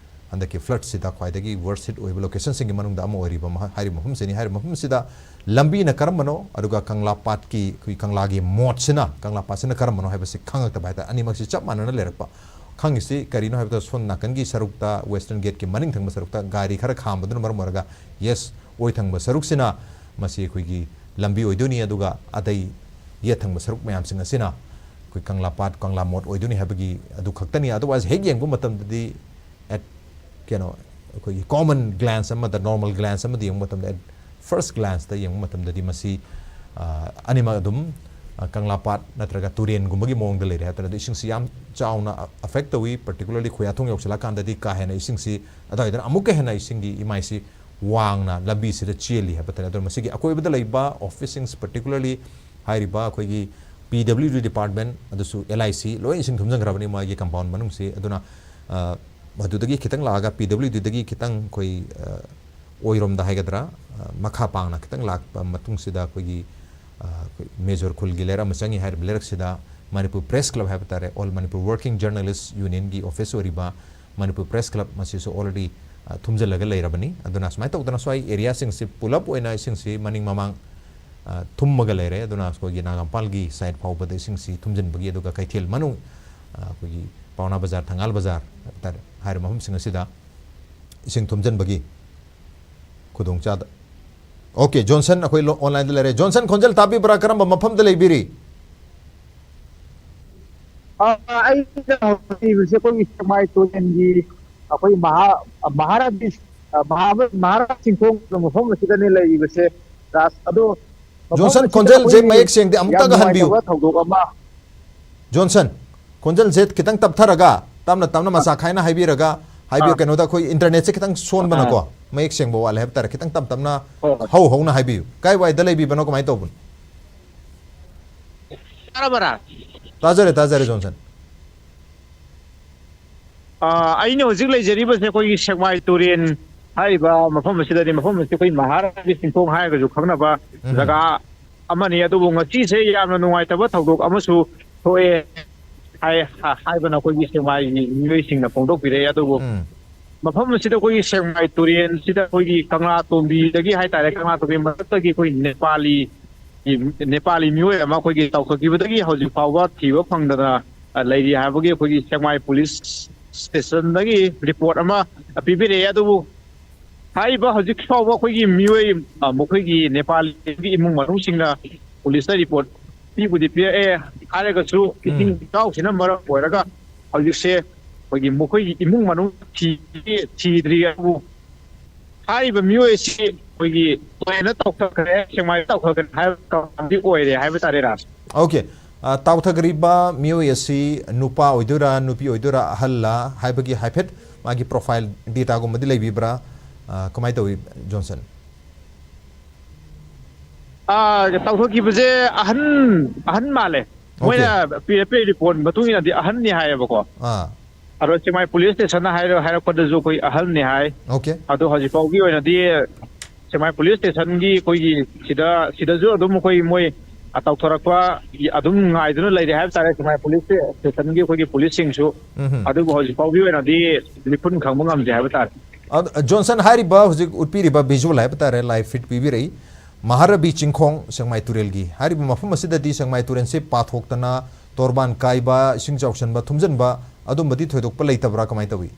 ꯍꯟꯗꯛꯀꯤ ꯐ꯭ꯂꯠꯁꯤꯗ ꯈ꯭ꯋꯥꯏꯗꯒꯤ worst hit ꯑꯣꯏꯕ ꯂꯣꯀꯦꯁꯟꯁꯤꯡꯒꯤ ꯃꯅꯨꯡꯗ ꯑꯃ ꯑꯣꯏꯔꯤꯕ ꯃꯍ-, ꯍꯥꯏꯔꯤꯕ ꯃꯐꯝꯁꯤꯅꯤ꯫ ꯍꯥꯏꯔꯤꯕ ꯃꯐꯝꯁꯤꯗ ꯂꯝꯕꯤꯅ ꯀꯔꯝꯕꯅꯣ, ꯑꯗꯨꯒ ꯀꯪꯂꯥ ꯄꯥꯠꯀꯤ, ꯑꯩꯈꯣꯏ ꯀꯪꯂꯥꯒꯤ ꯃꯣꯠꯁꯤꯅ, ꯀꯪꯂꯥ ꯄꯥꯠꯁꯤꯅ ꯀꯔꯝꯕꯅꯣ ꯍꯥꯏꯕꯁꯤ ꯈꯪꯉꯛꯇꯕ ꯍꯥꯏ ꯇꯥꯔꯦ꯫ ꯑꯅꯤꯃꯛꯁꯤ ꯆꯞ ꯃꯥꯟꯅꯅ ꯂꯩꯔꯛꯄ꯫ ꯈꯪꯉꯤꯁꯤ ꯀꯔꯤꯅꯣ ꯍꯥꯏꯕꯗ, ꯁꯣꯝ ꯅꯥꯀꯟꯒꯤ ꯁꯔꯨꯛꯇ, western gate ꯀꯤ ꯃꯅꯤꯡ ꯊꯪꯕ ꯁꯔꯨꯛꯇ ꯒꯥꯔꯤ ꯈꯔ ꯈꯥꯝꯕꯗꯨꯅ ꯃꯔꯝ ꯑꯣꯏꯔꯒ, yes, ꯑꯣꯏ ꯊꯪꯕ ꯁꯔꯨꯛꯁꯤꯅ ꯃꯁꯤ ꯑꯩꯈꯣꯏꯒꯤ ꯂꯝꯕꯤ ꯑꯣꯏꯗꯣꯏꯅꯤ, ꯑꯗꯨꯒ ꯑꯇꯩ ꯌꯦꯠ ꯊꯪꯕ ꯁꯔꯨꯛ ꯃꯌꯥꯝꯁꯤꯡ ꯑꯁꯤꯅ ꯑꯩꯈꯣꯏ ꯀꯪꯂꯥ ꯄꯥꯠ, ꯀꯪꯂꯥ ꯃꯣꯠ ꯑꯣꯏꯗꯣꯏꯅꯤ ꯍꯥꯏꯕꯒꯤ ꯑꯗꯨ ꯈꯛꯇꯅꯤ꯫ Otherwise, ꯍꯦꯛ ꯌꯦꯡꯕ ꯃꯇꯝꯗꯗꯤ, at, ꯀꯩꯅꯣ, ꯑꯩꯈꯣꯏꯒꯤ common glance ꯑꯃꯗ, normal glance ꯑꯃꯗ ꯌꯦꯡꯕ ꯃꯇꯝꯗ, at first glance ꯇ ꯌꯦꯡꯕ ꯃꯇꯝꯗꯗꯤ ꯃꯁꯤ, ꯑ, ꯑꯅꯤꯃꯛ ꯑꯗꯨꯝ, ꯑ, ꯀꯪꯂꯥ ꯄꯥꯠ ꯅꯠꯇ꯭ꯔꯒ ꯇꯨꯔꯦꯟꯒꯨꯝꯕꯒꯤ ꯃꯑꯣꯡꯗ ꯂꯩꯔꯦ ꯍꯥꯏꯕ ꯇꯥꯔꯦ꯫ ꯑꯗꯣ ꯏꯁꯤꯡꯁꯤ ꯌꯥꯝ ꯆꯥꯎꯅ affect ꯇꯧꯏ, particularly ꯈꯣꯌꯥꯊꯣꯡ ꯌꯧꯁꯤꯜꯂꯛꯀꯥꯟꯗꯗꯤ ꯀꯥ ꯍꯦꯟꯅ ꯏꯁꯤꯡꯁꯤ ꯑꯗꯨꯋꯥꯏꯗꯅ ꯑꯃꯨꯛꯀ ꯍꯦꯟꯅ ꯏꯁꯤꯡꯒꯤ ꯏꯃꯥꯏꯁꯤ ꯋꯥꯡꯅ ꯂꯝꯕꯤꯁꯤꯗ ꯆꯦꯜꯂꯤ ꯍꯥꯏꯕ ꯇꯥꯔꯦ꯫ ꯑꯗꯨꯅ ꯃꯁꯤꯒꯤ ꯑꯀꯣꯏꯕꯗ ꯂꯩꯕ office ꯁꯤꯡ, particularly ꯍꯥꯏꯔꯤꯕ ꯑꯩꯈꯣꯏꯒꯤ P W D department, ꯑꯗꯨꯁꯨ L I C, ꯂꯣꯏ ꯏꯁꯤꯡ ꯊꯨꯝꯖꯤꯟꯈ꯭ꯔꯕꯅꯤ ꯃꯣꯏꯒꯤ compound ꯃꯅꯨꯡꯁꯤ꯫ ꯑꯗꯨꯅ, ꯑ, ꯃꯗꯨꯗꯒꯤ ꯈꯤꯇꯪ ꯂꯥꯛꯑꯒ P W D ꯗꯒꯤ ꯈꯤꯇꯪ ꯑꯩꯈꯣꯏ, ꯑ, ꯑꯣꯏꯔꯣꯝꯗ ꯍꯥꯏꯒꯗ꯭ꯔꯥ, ꯃꯈꯥ ꯄꯥꯡꯅ ꯈꯤꯇꯪ ꯂꯥꯛꯄ ꯃꯇꯨꯡꯁꯤꯗ ꯑꯩꯈꯣꯏꯒꯤ, ꯑ, ꯑꯩꯈꯣꯏ ꯃꯦꯖꯣꯔ ꯈꯨꯜꯒꯤ ꯂꯩꯔꯛ ꯑꯃ ꯆꯪꯉꯤ꯫ ꯍꯥꯏꯔꯤꯕ ꯂꯩꯔꯛꯁꯤꯗ ꯃꯅꯤꯄꯨꯔ ꯄ꯭ꯔꯦꯁ ꯀ꯭ꯂꯕ ꯍꯥꯏꯕ ꯇꯥꯔꯦ, ꯑꯣꯜ ꯃꯅꯤꯄꯨꯔ ꯋꯥꯔꯀꯤꯡ ꯖꯔꯅꯦꯂꯤꯁ ꯌꯨꯅꯤꯌꯟꯒꯤ ꯑꯣꯐꯤꯁ ꯑꯣꯏꯔꯤꯕ ꯃꯅꯤꯄꯨꯔ ꯄ꯭ꯔꯦꯁ ꯀ꯭ꯂꯕ ꯃꯁꯤꯁꯨ already, ꯑ, ꯊꯨꯝꯖꯤꯜꯂꯒ ꯂꯩꯔꯕꯅꯤ꯫ ꯑꯗꯨꯅ ꯁꯨꯃꯥꯏꯅ ꯇꯧꯗꯅ ꯁ꯭ꯋꯥꯏ ꯑꯦꯔꯤꯌꯥꯁꯤꯡꯁꯤ ꯄꯨꯂꯞ ꯑꯣꯏꯅ ꯏꯁꯤꯡꯁꯤ ꯃꯅꯤꯡ ꯃꯃꯥꯡ, ꯑ, ꯊꯨꯝꯃꯒ ꯂꯩꯔꯦ꯫ ꯑꯗꯨꯅ ꯑꯩꯈꯣꯏꯒꯤ ꯅꯥꯒꯥꯃꯄꯥꯜꯒꯤ ꯁꯥꯏꯠ ꯐꯥꯎꯕꯗ ꯏꯁꯤꯡꯁꯤ ꯊꯨꯝꯖꯤꯟꯕꯒꯤ, ꯑꯗꯨꯒ ꯀꯩꯊꯦꯜ ꯃꯅꯨꯡ, ꯑ, ꯑꯩꯈꯣꯏꯒꯤ ꯄꯥꯎꯅꯥ ꯕꯖꯥꯔ, ꯊꯪꯒꯥꯜ ꯕꯖꯥꯔ ꯍꯥꯏꯕ ꯇꯥꯔꯦ, ꯍꯥꯏꯔꯤꯕ ꯃꯐꯝꯁꯤꯡ ꯑꯁꯤꯗ ꯏꯁꯤꯡ ꯊꯨꯝꯖꯤꯟꯕꯒꯤ ꯈꯨꯗꯣꯡꯆꯥꯗ꯫ ꯑꯣꯀꯦ, ꯖꯣꯟꯁꯟ ꯑꯩꯈꯣꯏ ꯂꯣ-, ꯑꯣꯟꯂꯥꯏꯟꯗ ꯂꯩꯔꯦ꯫ ꯖꯣꯟꯁꯟ, ꯈꯣꯟꯖꯦꯜ ꯇꯥꯕꯤꯕ꯭ꯔꯥ? ꯀꯔꯝꯕ ꯃꯐꯝꯗ ꯂꯩꯕꯤꯔꯤ? ꯑ, ꯑꯩꯅ ꯍꯧꯖꯤꯛ ꯂꯩꯕꯁꯦ ꯑꯩꯈꯣꯏꯒꯤ ꯁꯦꯛꯃꯥꯏ ꯇꯨꯔꯦꯜꯒꯤ ꯑꯩꯈꯣꯏ ꯃꯍꯥ-, ꯃꯍꯥꯔꯥꯖ, ꯑ, ꯃꯍꯥ-, ꯃꯍꯥꯔꯥꯖ ꯆꯤꯡꯈꯣꯡ ꯃꯐꯝ ꯑꯁꯤꯗꯅꯦ ꯂꯩꯔꯤꯕꯁꯦ, ꯔꯥꯖ꯫ ꯑꯗꯣ ꯃꯐꯝ ꯖꯣꯟꯁꯟ, ꯑꯁꯤꯗ ꯈꯣꯟꯖꯦꯜꯁꯦ ꯑꯩꯈꯣꯏꯒꯤ ꯃꯌꯦꯛ ꯁꯦꯡꯗꯦ, ꯌꯥꯝ ꯑꯃꯨꯛꯇꯒ ꯍꯟꯕꯤꯌꯨ꯫ ꯅꯨꯡꯉꯥꯏꯇꯕ ꯊꯧꯗꯣꯛ ꯑꯃ ꯖꯣꯟꯁꯟ, ꯈꯣꯟꯖꯦꯜꯁꯦ ꯈꯤꯇꯪ ꯇꯞꯊꯔꯒ, ꯇꯞꯅ ꯇꯞꯅ ꯃꯆꯥ ꯈꯥꯏꯅ ꯍꯥꯏꯕꯤꯔꯒ ꯍꯥꯏꯕꯤꯌꯨ꯫ ꯑꯥ꯫ ꯀꯩꯅꯣꯗ ꯑꯩꯈꯣꯏ ꯏꯟꯇꯔꯅꯦꯠꯁꯦ ꯈꯤꯇꯪ ꯑꯥ꯫ ꯁꯣꯟꯕꯅꯀꯣ, ꯃꯌꯦꯛ ꯁꯦꯡꯕ ꯋꯥꯠꯂꯦ ꯍꯥꯏꯕ ꯇꯥꯔꯦ꯫ ꯈꯤꯇꯪ ꯇꯞ ꯇꯞꯅ ꯍꯣꯏ, ꯍꯣꯏ꯫ ꯍꯧ ꯍꯧꯅ ꯍꯥꯏꯕꯤꯌꯨ꯫ ꯀꯥꯏ ꯋꯥꯏꯗ ꯂꯩꯕꯤꯕꯅꯣ, ꯀꯃꯥꯏꯅ ꯇꯧꯕꯅꯣ? ꯇꯥꯔꯕꯔꯥ? ꯇꯥꯖꯔꯦ, ꯇꯥꯖꯔꯦ, ꯖꯣꯟꯁꯟ꯫ ꯑꯥ, ꯑꯩꯅ ꯍꯧꯖꯤꯛ ꯂꯩꯖꯔꯤꯕꯁꯦ ꯑꯩꯈꯣꯏꯒꯤ ꯁꯦꯛꯃꯥꯏ ꯇꯨꯔꯦꯜ ꯍꯥꯏꯔꯤꯕ ꯃꯐꯝ ꯑꯁꯤꯗꯅꯤ꯫ ꯃꯐꯝ ꯑꯁꯤ ꯑꯩꯈꯣꯏ ꯃꯍꯥꯔꯥꯖꯒꯤ ꯆꯤꯡꯈꯣꯡ ꯍꯥꯏꯔꯒꯁꯨ ꯈꯪꯅꯕ ꯎꯝ꯫ ꯖꯒꯥ ꯑꯃꯅꯤ꯫ ꯑꯗꯨꯕꯨ ꯉꯁꯤꯁꯦ ꯌꯥꯝꯅ ꯅꯨꯡꯉꯥꯏꯇꯕ ꯊꯧꯗꯣꯛ ꯑꯃꯁꯨ ꯊꯣꯛꯑꯦ ꯍꯥꯏ-, ꯍꯥꯏꯕꯅ ꯑꯩꯈꯣꯏꯒꯤ ꯁꯦꯛꯃꯥꯏꯒꯤ ꯃꯤꯑꯣꯏꯁꯤꯡꯅ ꯐꯣꯡꯗꯣꯛꯄꯤꯔꯛꯑꯦ꯫ ꯑꯗꯨꯕꯨ ꯎꯝ꯫ ꯃꯐꯝ ꯑꯁꯤꯗ ꯑꯩꯈꯣꯏꯒꯤ ꯁꯦꯛꯃꯥꯏ ꯇꯨꯔꯦꯜꯁꯤꯗ ꯑꯩꯈꯣꯏꯒꯤ ꯀꯪꯂꯥ ꯇꯣꯝꯕꯤꯗꯒꯤ ꯍꯥꯏꯇꯥꯔꯦ, ꯀꯪꯂꯥ ꯇꯣꯝꯕꯤ ꯃꯊꯛꯇꯒꯤ ꯑꯩꯈꯣꯏ ꯅꯦꯄꯥꯂꯤ, ꯅꯦꯄꯥꯂꯤ ꯃꯤꯑꯣꯏ ꯑꯃ ꯑꯩꯈꯣꯏꯒꯤ ꯇꯥꯎꯊꯈꯤꯕꯗꯒꯤ ꯍꯧꯖꯤꯛ ꯐꯥꯎꯕ ꯊꯤꯕ ꯐꯪꯗꯅ, ꯑ, ꯂꯩꯔꯤ ꯍꯥꯏꯕꯒꯤ ꯑꯩꯈꯣꯏꯒꯤ ꯁꯦꯛꯃꯥꯏ ꯄꯨꯂꯤꯁ ꯁ꯭ꯇꯦꯁꯟꯗꯒꯤ ꯔꯤꯄꯣꯔꯠ ꯑꯃ ꯄꯤꯕꯤꯔꯛꯑꯦ꯫ ꯑꯗꯨꯕꯨ ꯍꯥꯏꯔꯤꯕ ꯍꯧꯖꯤꯛ ꯐꯥꯎꯕ ꯑꯩꯈꯣꯏꯒꯤ ꯃꯤꯑꯣꯏ, ꯑ, ꯃꯈꯣꯏꯒꯤ ꯅꯦꯄꯥꯂꯤꯒꯤ ꯏꯃꯨꯡ ꯃꯅꯨꯡꯁꯤꯡꯅ ꯄꯨꯂꯤꯁꯇ ꯔꯤꯄꯣꯔꯠ ꯄꯤꯕꯨꯗꯤ ꯄꯤꯔꯛꯑꯦ ꯍꯥꯏꯔꯒꯁꯨ, ꯎꯝ꯫ ꯏꯁꯤꯡ ꯏꯆꯥꯎꯁꯤꯅ ꯃꯔꯝ ꯑꯣꯏꯔꯒ ꯍꯧꯖꯤꯛꯁꯦ ꯑꯩꯈꯣꯏꯒꯤ ꯃꯈꯣꯏꯒꯤ ꯏꯃꯨꯡ ꯃꯅꯨꯡ ꯊꯤ-, ꯊꯤꯗ꯭ꯔꯤ꯫ ꯑꯗꯨꯕꯨ ꯍꯥꯏꯔꯤꯕ ꯃꯤꯑꯣꯏ ꯑꯁꯤ ꯑꯩꯈꯣꯏꯒꯤ ꯇꯨꯔꯦꯟꯗ ꯇꯥꯎꯊꯈ꯭ꯔꯦ, ꯁꯦꯛꯃꯥꯏꯗ ꯇꯥꯎꯊꯈ꯭ꯔꯦ ꯍꯥꯏꯕ ꯀꯧꯅꯥꯗꯤ ꯑꯣꯏꯔꯦ ꯍꯥꯏꯕ ꯇꯥꯔꯦ, ꯔꯥꯖ꯫ ꯑꯣꯀꯦ꯫ ꯑ, ꯇꯥꯎꯊꯈ꯭ꯔꯤꯕ ꯃꯤꯑꯣꯏ ꯑꯁꯤ ꯅꯨꯄꯥ ꯑꯣꯏꯗꯣꯏꯔꯥ, ꯅꯨꯄꯤ ꯑꯣꯏꯗꯣꯏꯔꯥ, ꯑꯍꯜꯂ ꯍꯥꯏꯕꯒꯤ ꯍꯥꯏꯐꯦꯠ ꯃꯥꯒꯤ ꯄ꯭ꯔꯣꯐꯥꯏꯜ ꯗꯦꯇꯥꯒꯨꯝꯕꯗꯤ ꯂꯩꯕꯤꯕ꯭ꯔꯥ? ꯑ, ꯀꯃꯥꯏꯅ ꯇꯧꯏ, ꯖꯣꯟꯁꯟ? ꯑꯥ, ꯇꯥꯎꯊꯣꯛꯈꯤꯕꯁꯦ ꯑꯍꯟ, ꯑꯍꯟ ꯃꯥꯜꯂꯦ꯫ ꯑꯣꯀꯦ꯫ ꯃꯣꯏꯅ ꯄꯤꯔꯛꯄ ꯔꯤꯄꯣꯔꯠ ꯃꯇꯨꯡ ꯏꯟꯅꯗꯤ ꯑꯍꯟꯅꯤ ꯍꯥꯏꯌꯦꯕꯀꯣ꯫ ꯑꯥ꯫ ꯑꯗꯣ ꯆꯦꯡꯃꯥꯏ ꯄꯨꯂꯤꯁ ꯁ꯭ꯇꯦꯁꯟꯅ ꯍꯥꯏꯔ-, ꯍꯥꯏꯔꯛꯄꯗꯁꯨ ꯑꯩꯈꯣꯏ ꯑꯍꯜꯅꯤ ꯍꯥꯏ꯫ ꯑꯣꯀꯦ꯫ ꯑꯗꯣ ꯍꯧꯖꯤꯛ ꯐꯥꯎꯒꯤ ꯑꯣꯏꯅꯗꯤ ꯁꯦꯛꯃꯥꯏ ꯄꯨꯂꯤꯁ ꯁ꯭ꯇꯦꯁꯟꯒꯤ ꯑꯩꯈꯣꯏꯒꯤ ꯁꯤꯗ, ꯁꯤꯗꯁꯨ ꯑꯗꯨꯝ ꯑꯩꯈꯣꯏ ꯃꯣꯏ, ꯑ, ꯇꯧꯊꯣꯔꯛꯄ ꯑꯗꯨꯝ ꯉꯥꯏꯗꯨꯅ ꯂꯩꯔꯦ ꯍꯥꯏꯕ ꯇꯥꯔꯦ, ꯁꯦꯛꯃꯥꯏ ꯄꯨꯂꯤꯁ ꯁ꯭ꯇꯦꯁꯟꯒꯤ ꯑꯩꯈꯣꯏꯒꯤ ꯄꯨꯂꯤꯁꯁꯤꯡꯁꯨ꯫ ꯎꯝ꯫ ꯑꯗꯨꯕꯨ ꯍꯧꯖꯤꯛ ꯐꯥꯎꯒꯤ ꯑꯣꯏꯅꯗꯤ ꯃꯤꯄꯨꯝ ꯈꯪꯕ ꯉꯝꯗꯦ ꯍꯥꯏꯕ ꯇꯥꯔꯦ꯫ ꯑꯗꯨ, ꯖꯣꯟꯁꯟ, ꯍꯥꯏꯔꯤꯕ ꯍꯧꯖꯤꯛ ꯎꯠꯄꯤꯔꯤꯕ visual ꯍꯥꯏꯕ ꯇꯥꯔꯦ, live feed ꯄꯤꯕꯤꯔꯛꯏ, ꯃꯍꯥꯔꯕꯤ ꯆꯤꯡꯈꯣꯡ, ꯁꯦꯛꯃꯥꯏ ꯇꯨꯔꯦꯜꯒꯤ꯫ ꯍꯥꯏꯔꯤꯕ ꯃꯐꯝ ꯑꯁꯤꯗꯗꯤ ꯁꯦꯛꯃꯥꯏ ꯇꯨꯔꯦꯜꯁꯦ ꯄꯥꯊꯣꯛꯇꯅ ꯇꯣꯔꯕꯥꯟ ꯀꯥꯏꯕ, ꯏꯁꯤꯡ ꯆꯥꯎꯁꯤꯟꯕ, ꯊꯨꯝꯖꯤꯟꯕ ꯑꯗꯨꯝꯕꯗꯤ ꯊꯣꯏꯗꯣꯛꯄ ꯂꯩꯇꯕ꯭ꯔꯥ, ꯀꯃꯥꯏꯅ ꯇꯧꯏ?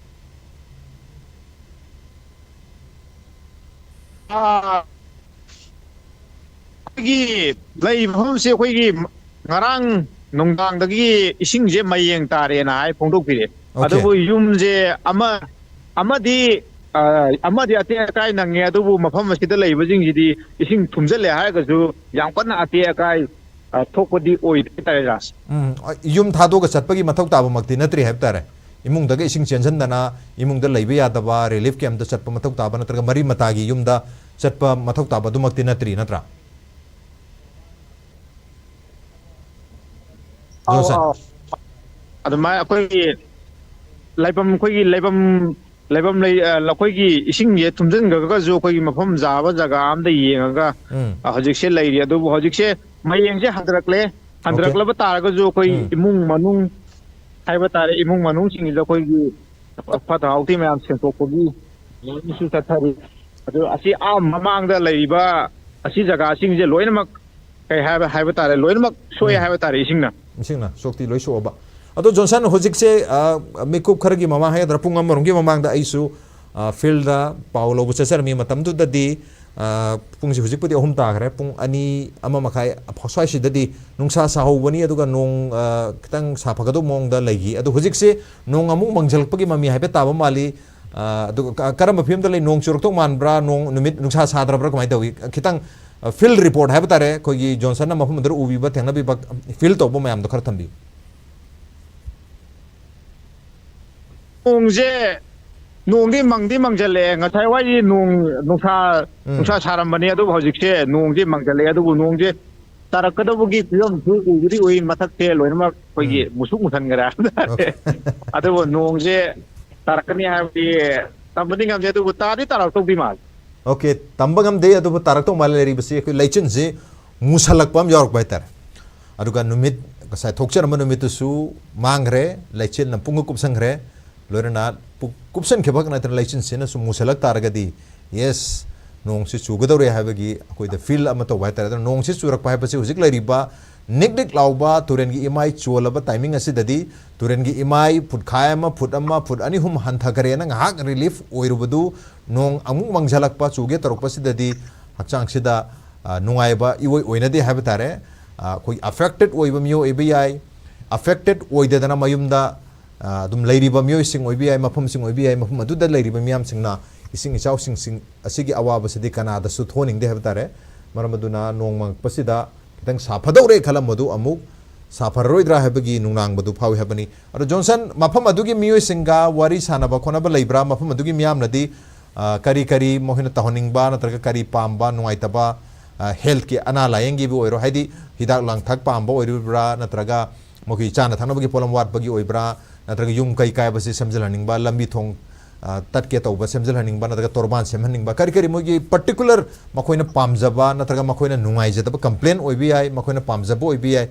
ꯑꯥ, ꯑꯩꯈꯣꯏꯒꯤ ꯂꯩꯔꯤꯕ ꯃꯐꯝꯁꯦ ꯑꯩꯈꯣꯏꯒꯤ ꯉꯔꯥꯡ ꯅꯨꯡꯗꯥꯡꯗꯒꯤ ꯏꯁꯤꯡꯁꯦ ꯃꯌꯦꯡ ꯇꯥꯔꯦꯅ ꯍꯥꯏ ꯐꯣꯡꯗꯣꯛꯄꯤꯔꯦ꯫ Okay. ꯑꯗꯨꯕꯨ ꯌꯨꯝꯁꯦ ꯑꯃ, ꯑꯃꯗꯤ, ꯑ, ꯑꯃꯗꯤ ꯑꯇꯦꯛ ꯑꯀꯥꯏ ꯅꯪꯉꯦ, ꯑꯗꯨꯕꯨ ꯃꯐꯝ ꯑꯁꯤꯗ ꯂꯩꯕꯁꯤꯡꯁꯤꯗꯤ ꯏꯁꯤꯡ ꯊꯨꯝꯖꯤꯜꯂꯦ ꯍꯥꯏꯔꯒꯁꯨ ꯌꯥꯝ ꯀꯟꯅ ꯑꯇꯦꯛ ꯑꯀꯥꯏ, ꯑ, ꯊꯣꯛꯄꯗꯤ ꯑꯣꯏꯗꯦ ꯍꯥꯏꯇꯥꯔꯦ, ꯔꯥꯖ꯫ ꯎꯝ, ꯑ, ꯌꯨꯝ ꯊꯥꯗꯣꯛꯑꯒ ꯆꯠꯄꯒꯤ ꯃꯊꯧ ꯇꯥꯕꯃꯛꯇꯤ ꯅꯠꯇ꯭ꯔꯤ ꯍꯥꯏꯕ ꯇꯥꯔꯦ꯫ ꯏꯃꯨꯡꯗꯒ ꯏꯁꯤꯡ ꯆꯦꯟꯁꯤꯟꯗꯅ ꯏꯃꯨꯡꯗ ꯂꯩꯕ ꯌꯥꯗꯕ, relief camp ꯇ ꯆꯠꯄ ꯃꯊꯧ ꯇꯥꯕ ꯅꯠꯇ꯭ꯔꯒ ꯃꯔꯤ ꯃꯇꯥꯒꯤ ꯌꯨꯝꯗ ꯆꯠꯄ ꯃꯊꯧ ꯇꯥꯕ ꯑꯗꯨꯃꯛꯇꯤ ꯅꯠꯇ꯭ꯔꯤ, ꯅꯠꯇ꯭ꯔꯥ? ꯑꯧ, ꯖꯣꯟꯁꯟ꯫ ꯑꯧ꯫ ꯑꯗꯨꯃꯥꯏꯅ ꯑꯩꯈꯣꯏꯒꯤ ꯂꯩꯐꯝ, ꯑꯩꯈꯣꯏꯒꯤ ꯂꯩꯐꯝ, ꯂꯩꯐꯝ ꯂꯩ, ꯑ, ꯑꯩꯈꯣꯏꯒꯤ ꯏꯁꯤꯡꯁꯦ ꯊꯨꯝꯖꯤꯟꯈ꯭ꯔꯒꯁꯨ ꯑꯩꯈꯣꯏꯒꯤ ꯃꯐꯝ ꯆꯥꯕ ꯖꯒꯥ ꯑꯝꯗ ꯌꯦꯡꯉꯒ, ꯎꯝ꯫ ꯑ, ꯍꯧꯖꯤꯛꯁꯦ ꯂꯩꯔꯤ꯫ ꯑꯗꯨꯕꯨ ꯍꯧꯖꯤꯛꯁꯦ ꯃꯌꯦꯡꯁꯦ ꯍꯟꯊꯔꯛꯂꯦ꯫ Okay. ꯍꯟꯊꯔꯛꯂꯕ ꯇꯥꯔꯒꯁꯨ ꯑꯩꯈꯣꯏ ꯎꯝ꯫ ꯏꯃꯨꯡ ꯃꯅꯨꯡ ꯍꯥꯏꯕ ꯇꯥꯔꯦ, ꯏꯃꯨꯡ ꯃꯅꯨꯡꯁꯤꯡꯁꯤꯗ ꯑꯩꯈꯣꯏꯒꯤ ꯐꯠꯇ ꯍꯥꯎꯗꯤ ꯃꯌꯥꯝ ꯁꯦꯡꯗꯣꯛꯄꯒꯤ ꯂꯣꯏꯅꯁꯨ ꯆꯠꯊꯔꯤ꯫ ꯑꯗꯨ ꯑꯁꯤ ꯑꯥ ꯃꯃꯥꯡꯗ ꯂꯩꯔꯤꯕ ꯑꯁꯤ ꯖꯒꯥꯁꯤꯡꯁꯦ ꯂꯣꯏꯅꯃꯛ ꯀꯩ ꯍꯥꯏꯕ, ꯍꯥꯏꯕ ꯇꯥꯔꯦ, ꯂꯣꯏꯅꯃꯛ ꯁꯣꯛꯑꯦ ꯎꯝ꯫ ꯍꯥꯏꯕ ꯇꯥꯔꯦ ꯏꯁꯤꯡꯅ꯫ ꯏꯁꯤꯡꯅ ꯁꯣꯛꯇꯤ ꯂꯣꯏ ꯁꯣꯛꯑꯕ꯫ ꯑꯗꯣ ꯖꯣꯟꯁꯟ, ꯍꯧꯖꯤꯛꯁꯦ, ꯑ, ꯃꯤꯀꯨꯞ ꯈꯔꯒꯤ ꯃꯃꯥꯡ ꯍꯥꯏꯒꯗ꯭ꯔꯥ, ꯄꯨꯡ ꯑꯃꯔꯣꯝꯒꯤ ꯃꯃꯥꯡꯗ ꯑꯩꯁꯨ, ꯑ, field ꯗ ꯄꯥꯎ ꯂꯧꯕ ꯆꯠꯆꯔꯝꯃꯤ꯫ ꯃꯇꯝꯗꯨꯗꯗꯤ, ꯑ, ꯄꯨꯡꯁꯦ ꯍꯧꯖꯤꯛꯄꯨꯗꯤ ꯑꯍꯨꯝ ꯇꯥꯈ꯭ꯔꯦ, ꯄꯨꯡ ꯑꯅꯤ, ꯑꯃ ꯃꯈꯥꯏ ꯁ꯭ꯋꯥꯏꯁꯤꯗꯗꯤ ꯅꯨꯡꯁꯥ ꯁꯥꯍꯧꯕꯅꯤ, ꯑꯗꯨꯒ ꯅꯣꯡ, ꯑ, ꯈꯤꯇꯪ ꯁꯥꯐꯒꯗꯧꯕ ꯃꯑꯣꯡꯗ ꯂꯩꯈꯤ꯫ ꯑꯗꯣ ꯍꯧꯖꯤꯛꯁꯦ ꯅꯣꯡ ꯑꯃꯨꯛ ꯃꯪꯁꯤꯜꯂꯛꯄꯒꯤ ꯃꯃꯤ ꯍꯥꯏꯐꯦꯠ ꯇꯥꯕ ꯃꯥꯜꯂꯤ꯫ ꯑ, ꯑꯗꯨꯒ ꯀ-, ꯀꯔꯝꯕ ꯐꯤꯕꯝꯗ ꯂꯩ? ꯅꯣꯡ ꯆꯨꯔꯛꯇꯧ ꯃꯥꯟꯕ꯭ꯔꯥ? ꯅꯣꯡ, ꯅꯨꯃꯤꯠ ꯅꯨꯡꯁꯥ ꯁꯥꯗ꯭ꯔꯕ꯭ꯔꯥ? ꯀꯃꯥꯏꯅ ꯇꯧꯏ? ꯈꯤꯇꯪ, ꯑ, field report ꯍꯥꯏꯕ ꯇꯥꯔꯦ, ꯑꯩꯈꯣꯏꯒꯤ ꯖꯣꯟꯁꯟꯅ ꯃꯐꯝ ꯑꯗꯨꯗ ꯎꯕꯤꯕ, ꯊꯦꯡꯅꯕꯤꯕ, feel ꯇꯧꯕ ꯃꯌꯥꯝꯗꯣ ꯈꯔ ꯊꯝꯕꯤꯌꯨ꯫ ꯅꯣꯡꯁꯦ, ꯅꯣꯡꯗꯤ ꯃꯪꯗꯤ ꯃꯪꯁꯤꯜꯂꯛꯑꯦ꯫ ꯉꯁꯥꯏ ꯋꯥꯏꯗꯤ ꯅꯣꯡ, ꯅꯨꯡꯁꯥ, ꯎꯝ꯫ ꯅꯨꯡꯁꯥ ꯁꯥꯔꯝꯕꯅꯦ, ꯑꯗꯨꯕꯨ ꯍꯧꯖꯤꯛꯁꯦ ꯅꯣꯡꯗꯤ ꯃꯪꯁꯤꯜꯂꯛꯑꯦ, ꯑꯗꯨꯕꯨ ꯅꯣꯡꯁꯦ ꯇꯥꯔꯛꯀꯗꯕꯒꯤ ꯐꯤꯕꯝꯁꯨ ꯎꯕꯨꯗꯤ ꯎꯏ, ꯃꯊꯛꯁꯦ ꯂꯣꯏꯅꯃꯛ ꯑꯩꯈꯣꯏꯒꯤ ꯎꯝ꯫ ꯃꯨꯁꯨꯛ ꯃꯨꯁꯟꯈ꯭ꯔꯦ ꯍꯥꯏꯕ ꯇꯥꯔꯦ꯫ Okay. ꯑꯗꯨꯕꯨ ꯅꯣꯡꯁꯦ ꯇꯥꯔꯛꯀꯅꯤ ꯍꯥꯏꯕꯗꯤ ꯇꯝꯕꯗꯤ ꯉꯝꯗꯦ, ꯑꯗꯨꯕꯨ ꯇꯥꯗꯤ ꯇꯥꯔꯛꯇꯧꯗꯤ ꯃꯥꯜꯂꯤ꯫ ꯑꯣꯀꯦ, ꯇꯝꯕ ꯉꯝꯗꯦ, ꯑꯗꯨꯕꯨ ꯇꯥꯔꯛꯇꯧ ꯃꯥꯜꯂꯦ꯫ ꯂꯩꯔꯤꯕꯁꯤ ꯑꯩꯈꯣꯏ ꯂꯩꯆꯤꯟꯁꯤ ꯃꯨꯁꯜꯂꯛꯄ ꯑꯃ ꯌꯥꯎꯔꯛꯄ ꯍꯥꯏꯇꯥꯔꯦ꯫ ꯑꯗꯨꯒ ꯅꯨꯃꯤꯠ, ꯉꯁꯥꯏ ꯊꯣꯛꯆꯔꯝꯕ ꯅꯨꯃꯤꯠꯇꯨꯁꯨ ꯃꯥꯡꯈ꯭ꯔꯦ, ꯂꯩꯆꯤꯟꯅ ꯄꯨꯡꯒ ꯀꯨꯞꯁꯟꯈ꯭ꯔꯦ꯫ ꯂꯣꯏꯅꯅ ꯄꯨ-, ꯀꯨꯞꯁꯟꯈꯤꯕ ꯈꯛ ꯅꯠꯇꯅ ꯂꯩꯆꯤꯟꯁꯤꯅꯁꯨ ꯃꯨꯁꯜꯂꯛ ꯇꯥꯔꯒꯗꯤ, ꯌꯦꯁ, ꯅꯣꯡꯁꯤ ꯆꯨꯒꯗꯧꯔꯦ ꯍꯥꯏꯕꯒꯤ ꯑꯩꯈꯣꯏꯗ ꯐꯤꯜ ꯑꯃ ꯇꯧꯕ ꯍꯥꯏꯇꯥꯔꯦ꯫ ꯑꯗꯨꯅ ꯅꯣꯡꯁꯤ ꯆꯨꯔꯛꯄ ꯍꯥꯏꯕꯁꯤ ꯍꯧꯖꯤꯛ ꯂꯩꯔꯤꯕ ꯅꯤꯛ ꯅꯤꯛ ꯂꯥꯎꯕ ꯇꯨꯔꯦꯟꯒꯤ ꯏꯃꯥꯏ ꯆꯣꯜꯂꯕ ꯇꯥꯏꯃꯤꯡ ꯑꯁꯤꯗꯗꯤ, ꯇꯨꯔꯦꯟꯒꯤ ꯏꯃꯥꯏ ꯐꯨꯠ ꯈꯥꯏ ꯑꯃ, ꯐꯨꯠ ꯑꯃ, ꯐꯨꯠ ꯑꯅꯤ ꯑꯍꯨꯝ ꯍꯟꯊꯈ꯭ꯔꯦꯅ ꯉꯥꯏꯍꯥꯛ ꯔꯤꯂꯤꯐ ꯑꯣꯏꯔꯨꯕꯗꯨ, ꯅꯣꯡ ꯑꯃꯨꯛ ꯃꯪꯁꯤꯜꯂꯛꯄ, ꯆꯨꯒꯦ ꯇꯧꯔꯛꯄꯁꯤꯗꯗꯤ ꯍꯛꯆꯥꯡꯁꯤꯗ, ꯑ, ꯅꯨꯡꯉꯥꯏꯕ ꯏꯑꯣꯏ ꯑꯣꯏꯅꯗꯦ ꯍꯥꯏꯕ ꯇꯥꯔꯦ꯫ ꯑ, ꯑꯩꯈꯣꯏ ꯑꯐꯦꯛꯇꯦꯠ ꯑꯣꯏꯕ ꯃꯤꯑꯣꯏ ꯑꯣꯏꯕ ꯌꯥꯏ, ꯑꯐꯦꯛꯇꯦꯠ ꯑꯣꯏꯗꯗꯅ ꯃꯌꯨꯝꯗ, ꯑ, ꯑꯗꯨꯝ ꯂꯩꯔꯤꯕ ꯃꯤꯑꯣꯏꯁꯤꯡ ꯑꯣꯏꯕ ꯌꯥꯏ, ꯃꯐꯝꯁꯤꯡ ꯑꯣꯏꯕ ꯌꯥꯏ, ꯃꯐꯝ ꯑꯗꯨꯗ ꯂꯩꯔꯤꯕ ꯃꯤꯌꯥꯝꯁꯤꯡꯅ, ꯏꯁꯤꯡ ꯏꯆꯥꯎꯁꯤꯡꯁꯤꯡ ꯑꯁꯤꯒꯤ ꯑꯋꯥꯕꯁꯤꯗꯤ ꯀꯅꯥꯗꯁꯨ ꯊꯣꯛꯍꯟꯅꯤꯡꯗꯦ ꯍꯥꯏꯕ ꯇꯥꯔꯦ꯫ ꯃꯔꯝ ꯑꯗꯨꯅ ꯅꯣꯡ ꯃꯪꯉꯛꯄꯁꯤꯗ ꯈꯤꯇꯪ ꯁꯥꯐꯗꯧꯔꯦ ꯈꯜꯂꯝꯕꯗꯨ ꯑꯃꯨꯛ ꯁꯥꯐꯔꯔꯣꯏꯗ꯭ꯔꯥ ꯍꯥꯏꯕꯒꯤ ꯅꯨꯡꯅꯥꯡꯕꯗꯨ ꯐꯥꯎꯏ ꯍꯥꯏꯕꯅꯤ꯫ ꯑꯗꯣ ꯖꯣꯟꯁꯟ, ꯃꯐꯝ ꯑꯗꯨꯒꯤ ꯃꯤꯑꯣꯏꯁꯤꯡꯒ ꯋꯥꯔꯤ ꯁꯥꯟꯅꯕ ꯈꯣꯠꯅꯕ ꯂꯩꯕ꯭ꯔꯥ? ꯃꯐꯝ ꯑꯗꯨꯒꯤ ꯃꯤꯌꯥꯝꯅꯗꯤ, ꯑ, ꯀꯔꯤ ꯀꯔꯤ ꯃꯈꯣꯏꯅ ꯇꯧꯍꯟꯅꯤꯡꯕ ꯅꯠꯇ꯭ꯔꯒ ꯀꯔꯤ ꯄꯥꯝꯕ, ꯅꯨꯡꯉꯥꯏꯇꯕ, ꯑ, ꯍꯦꯜꯊꯀꯤ, ꯑꯅꯥ ꯂꯥꯌꯦꯡꯒꯤꯕꯨ ꯑꯣꯏꯔꯣ, ꯍꯥꯏꯗꯤ ꯍꯤꯗꯥꯛ ꯂꯥꯡꯊꯛ ꯄꯥꯝꯕ ꯑꯣꯏꯔꯤꯕ꯭ꯔꯥ, ꯅꯠꯇ꯭ꯔꯒ ꯃꯈꯣꯏꯒꯤ ꯆꯥꯅ ꯊꯛꯅꯕꯒꯤ ꯄꯣꯠꯂꯝ ꯋꯥꯠꯄꯒꯤ ꯑꯣꯏꯕ꯭ꯔꯥ, ꯅꯠꯇ꯭ꯔꯒ ꯌꯨꯝ ꯀꯩ ꯀꯥꯏꯕꯁꯤ ꯁꯦꯝꯖꯤꯜꯍꯟꯅꯤꯡꯕ, ꯂꯝꯕꯤ ꯊꯣꯡ, ꯑ, ꯇꯠꯀꯦ ꯇꯧꯕ ꯁꯦꯝꯖꯤꯜꯍꯟꯅꯤꯡꯕ, ꯅꯠꯇ꯭ꯔꯒ ꯇꯣꯔꯕꯥꯟ ꯁꯦꯝꯍꯟꯅꯤꯡꯕ, ꯀꯔꯤ ꯀꯔꯤ ꯃꯣꯏꯒꯤ ꯄꯔꯇꯤꯀꯨꯂꯔ ꯃꯈꯣꯏꯅ ꯄꯥꯝꯖꯕ ꯅꯠꯇ꯭ꯔꯒ ꯃꯈꯣꯏꯅ ꯅꯨꯡꯉꯥꯏꯖꯗꯕ ꯀꯝꯄ꯭ꯂꯦꯟ ꯑꯣꯏꯕ ꯌꯥꯏ, ꯃꯈꯣꯏꯅ ꯄꯥꯝꯖꯕ ꯑꯣꯏꯕ ꯌꯥꯏ,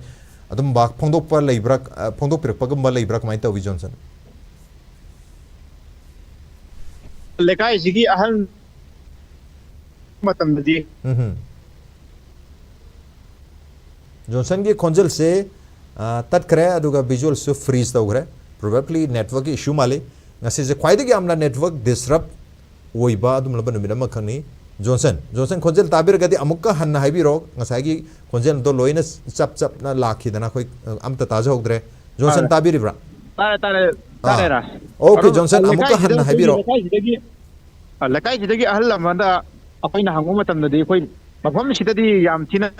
ꯑꯗꯨꯝꯕ ꯐꯣꯡꯗꯣꯛꯄ ꯂꯩꯕ꯭ꯔꯥ, ꯑ, ꯐꯣꯡꯗꯣꯛꯄꯤꯔꯛꯄꯒꯨꯝꯕ ꯂꯩꯕ꯭ꯔꯥ, ꯀꯃꯥꯏꯅ ꯇꯧꯋꯤ, ꯖꯣꯟꯁꯟ? ꯂꯩꯀꯥꯏꯁꯤꯒꯤ ꯑꯍꯜ ꯃꯇꯝꯗꯗꯤ ꯎꯝ꯫ ꯖꯣꯟꯁꯟꯒꯤ ꯈꯣꯟꯖꯦꯜꯁꯦ, ꯑ, ꯇꯠꯈ꯭ꯔꯦ, ꯑꯗꯨꯒ ꯚꯤꯖꯨꯋꯦꯜꯁꯨ ꯐ꯭ꯔꯤꯖ ꯇꯧꯈ꯭ꯔꯦ꯫ ꯄ꯭ꯔꯣꯕꯦꯕ꯭ꯂꯤ ꯅꯦꯠꯋꯔꯛꯀꯤ ꯏꯁꯨ ꯃꯥꯜꯂꯤ꯫ ꯉꯁꯤꯁꯦ ꯈ꯭ꯋꯥꯏꯗꯒꯤ ꯌꯥꯝꯅ ꯅꯦꯠꯋꯔꯛ ꯗꯤꯁꯇꯔꯕ ꯑꯣꯏꯕ ꯑꯗꯨꯒꯨꯝꯂꯕ ꯅꯨꯃꯤꯠ ꯑꯃꯈꯛꯅꯤ꯫ ꯖꯣꯟꯁꯟ, ꯖꯣꯟꯁꯟ ꯈꯣꯟꯖꯦꯜ ꯇꯥꯕꯤꯔꯒꯗꯤ ꯑꯃꯨꯛꯀ ꯍꯟꯅ ꯍꯥꯏꯕꯤꯔꯣ꯫ ꯉꯁꯥꯏꯒꯤ ꯈꯣꯟꯖꯦꯜꯗꯣ ꯂꯣꯏꯅ ꯆꯞ ꯆꯞꯅ ꯂꯥꯛꯈꯤꯗꯅ ꯑꯩꯈꯣꯏ, ꯑ, ꯑꯝꯇ ꯇꯥꯖꯍꯧꯗ꯭ꯔꯦ꯫ ꯖꯣꯟꯁꯟ, ꯇꯥꯔꯦ꯫ ꯇꯥꯕꯤꯔꯤꯕ꯭ꯔꯥ? ꯇꯥꯔꯦ, ꯇꯥꯔꯦ, ꯑꯥ꯫ ꯇꯥꯔꯦ, ꯔꯥꯖ꯫ ꯑꯣꯀꯦ, ꯑꯗꯣ ꯖꯣꯟꯁꯟ, ꯑꯃꯨꯛꯀ ꯂꯩꯀꯥꯏꯁꯤꯗ, ꯍꯟꯅ ꯑꯩꯈꯣꯏꯒꯤ ꯍꯥꯏꯕꯤꯔꯣ꯫ ꯂꯩꯀꯥꯏꯁꯤꯗꯒꯤ, ꯑ, ꯂꯩꯀꯥꯏꯁꯤꯗꯒꯤ ꯑꯍꯜ ꯑꯃꯗ ꯑꯩꯈꯣꯏꯅ ꯍꯪꯕ ꯃꯇꯝꯗꯗꯤ, ꯑꯩꯈꯣꯏ ꯃꯐꯝꯁꯤꯗꯗꯤ ꯌꯥꯝ ꯊꯤꯅ,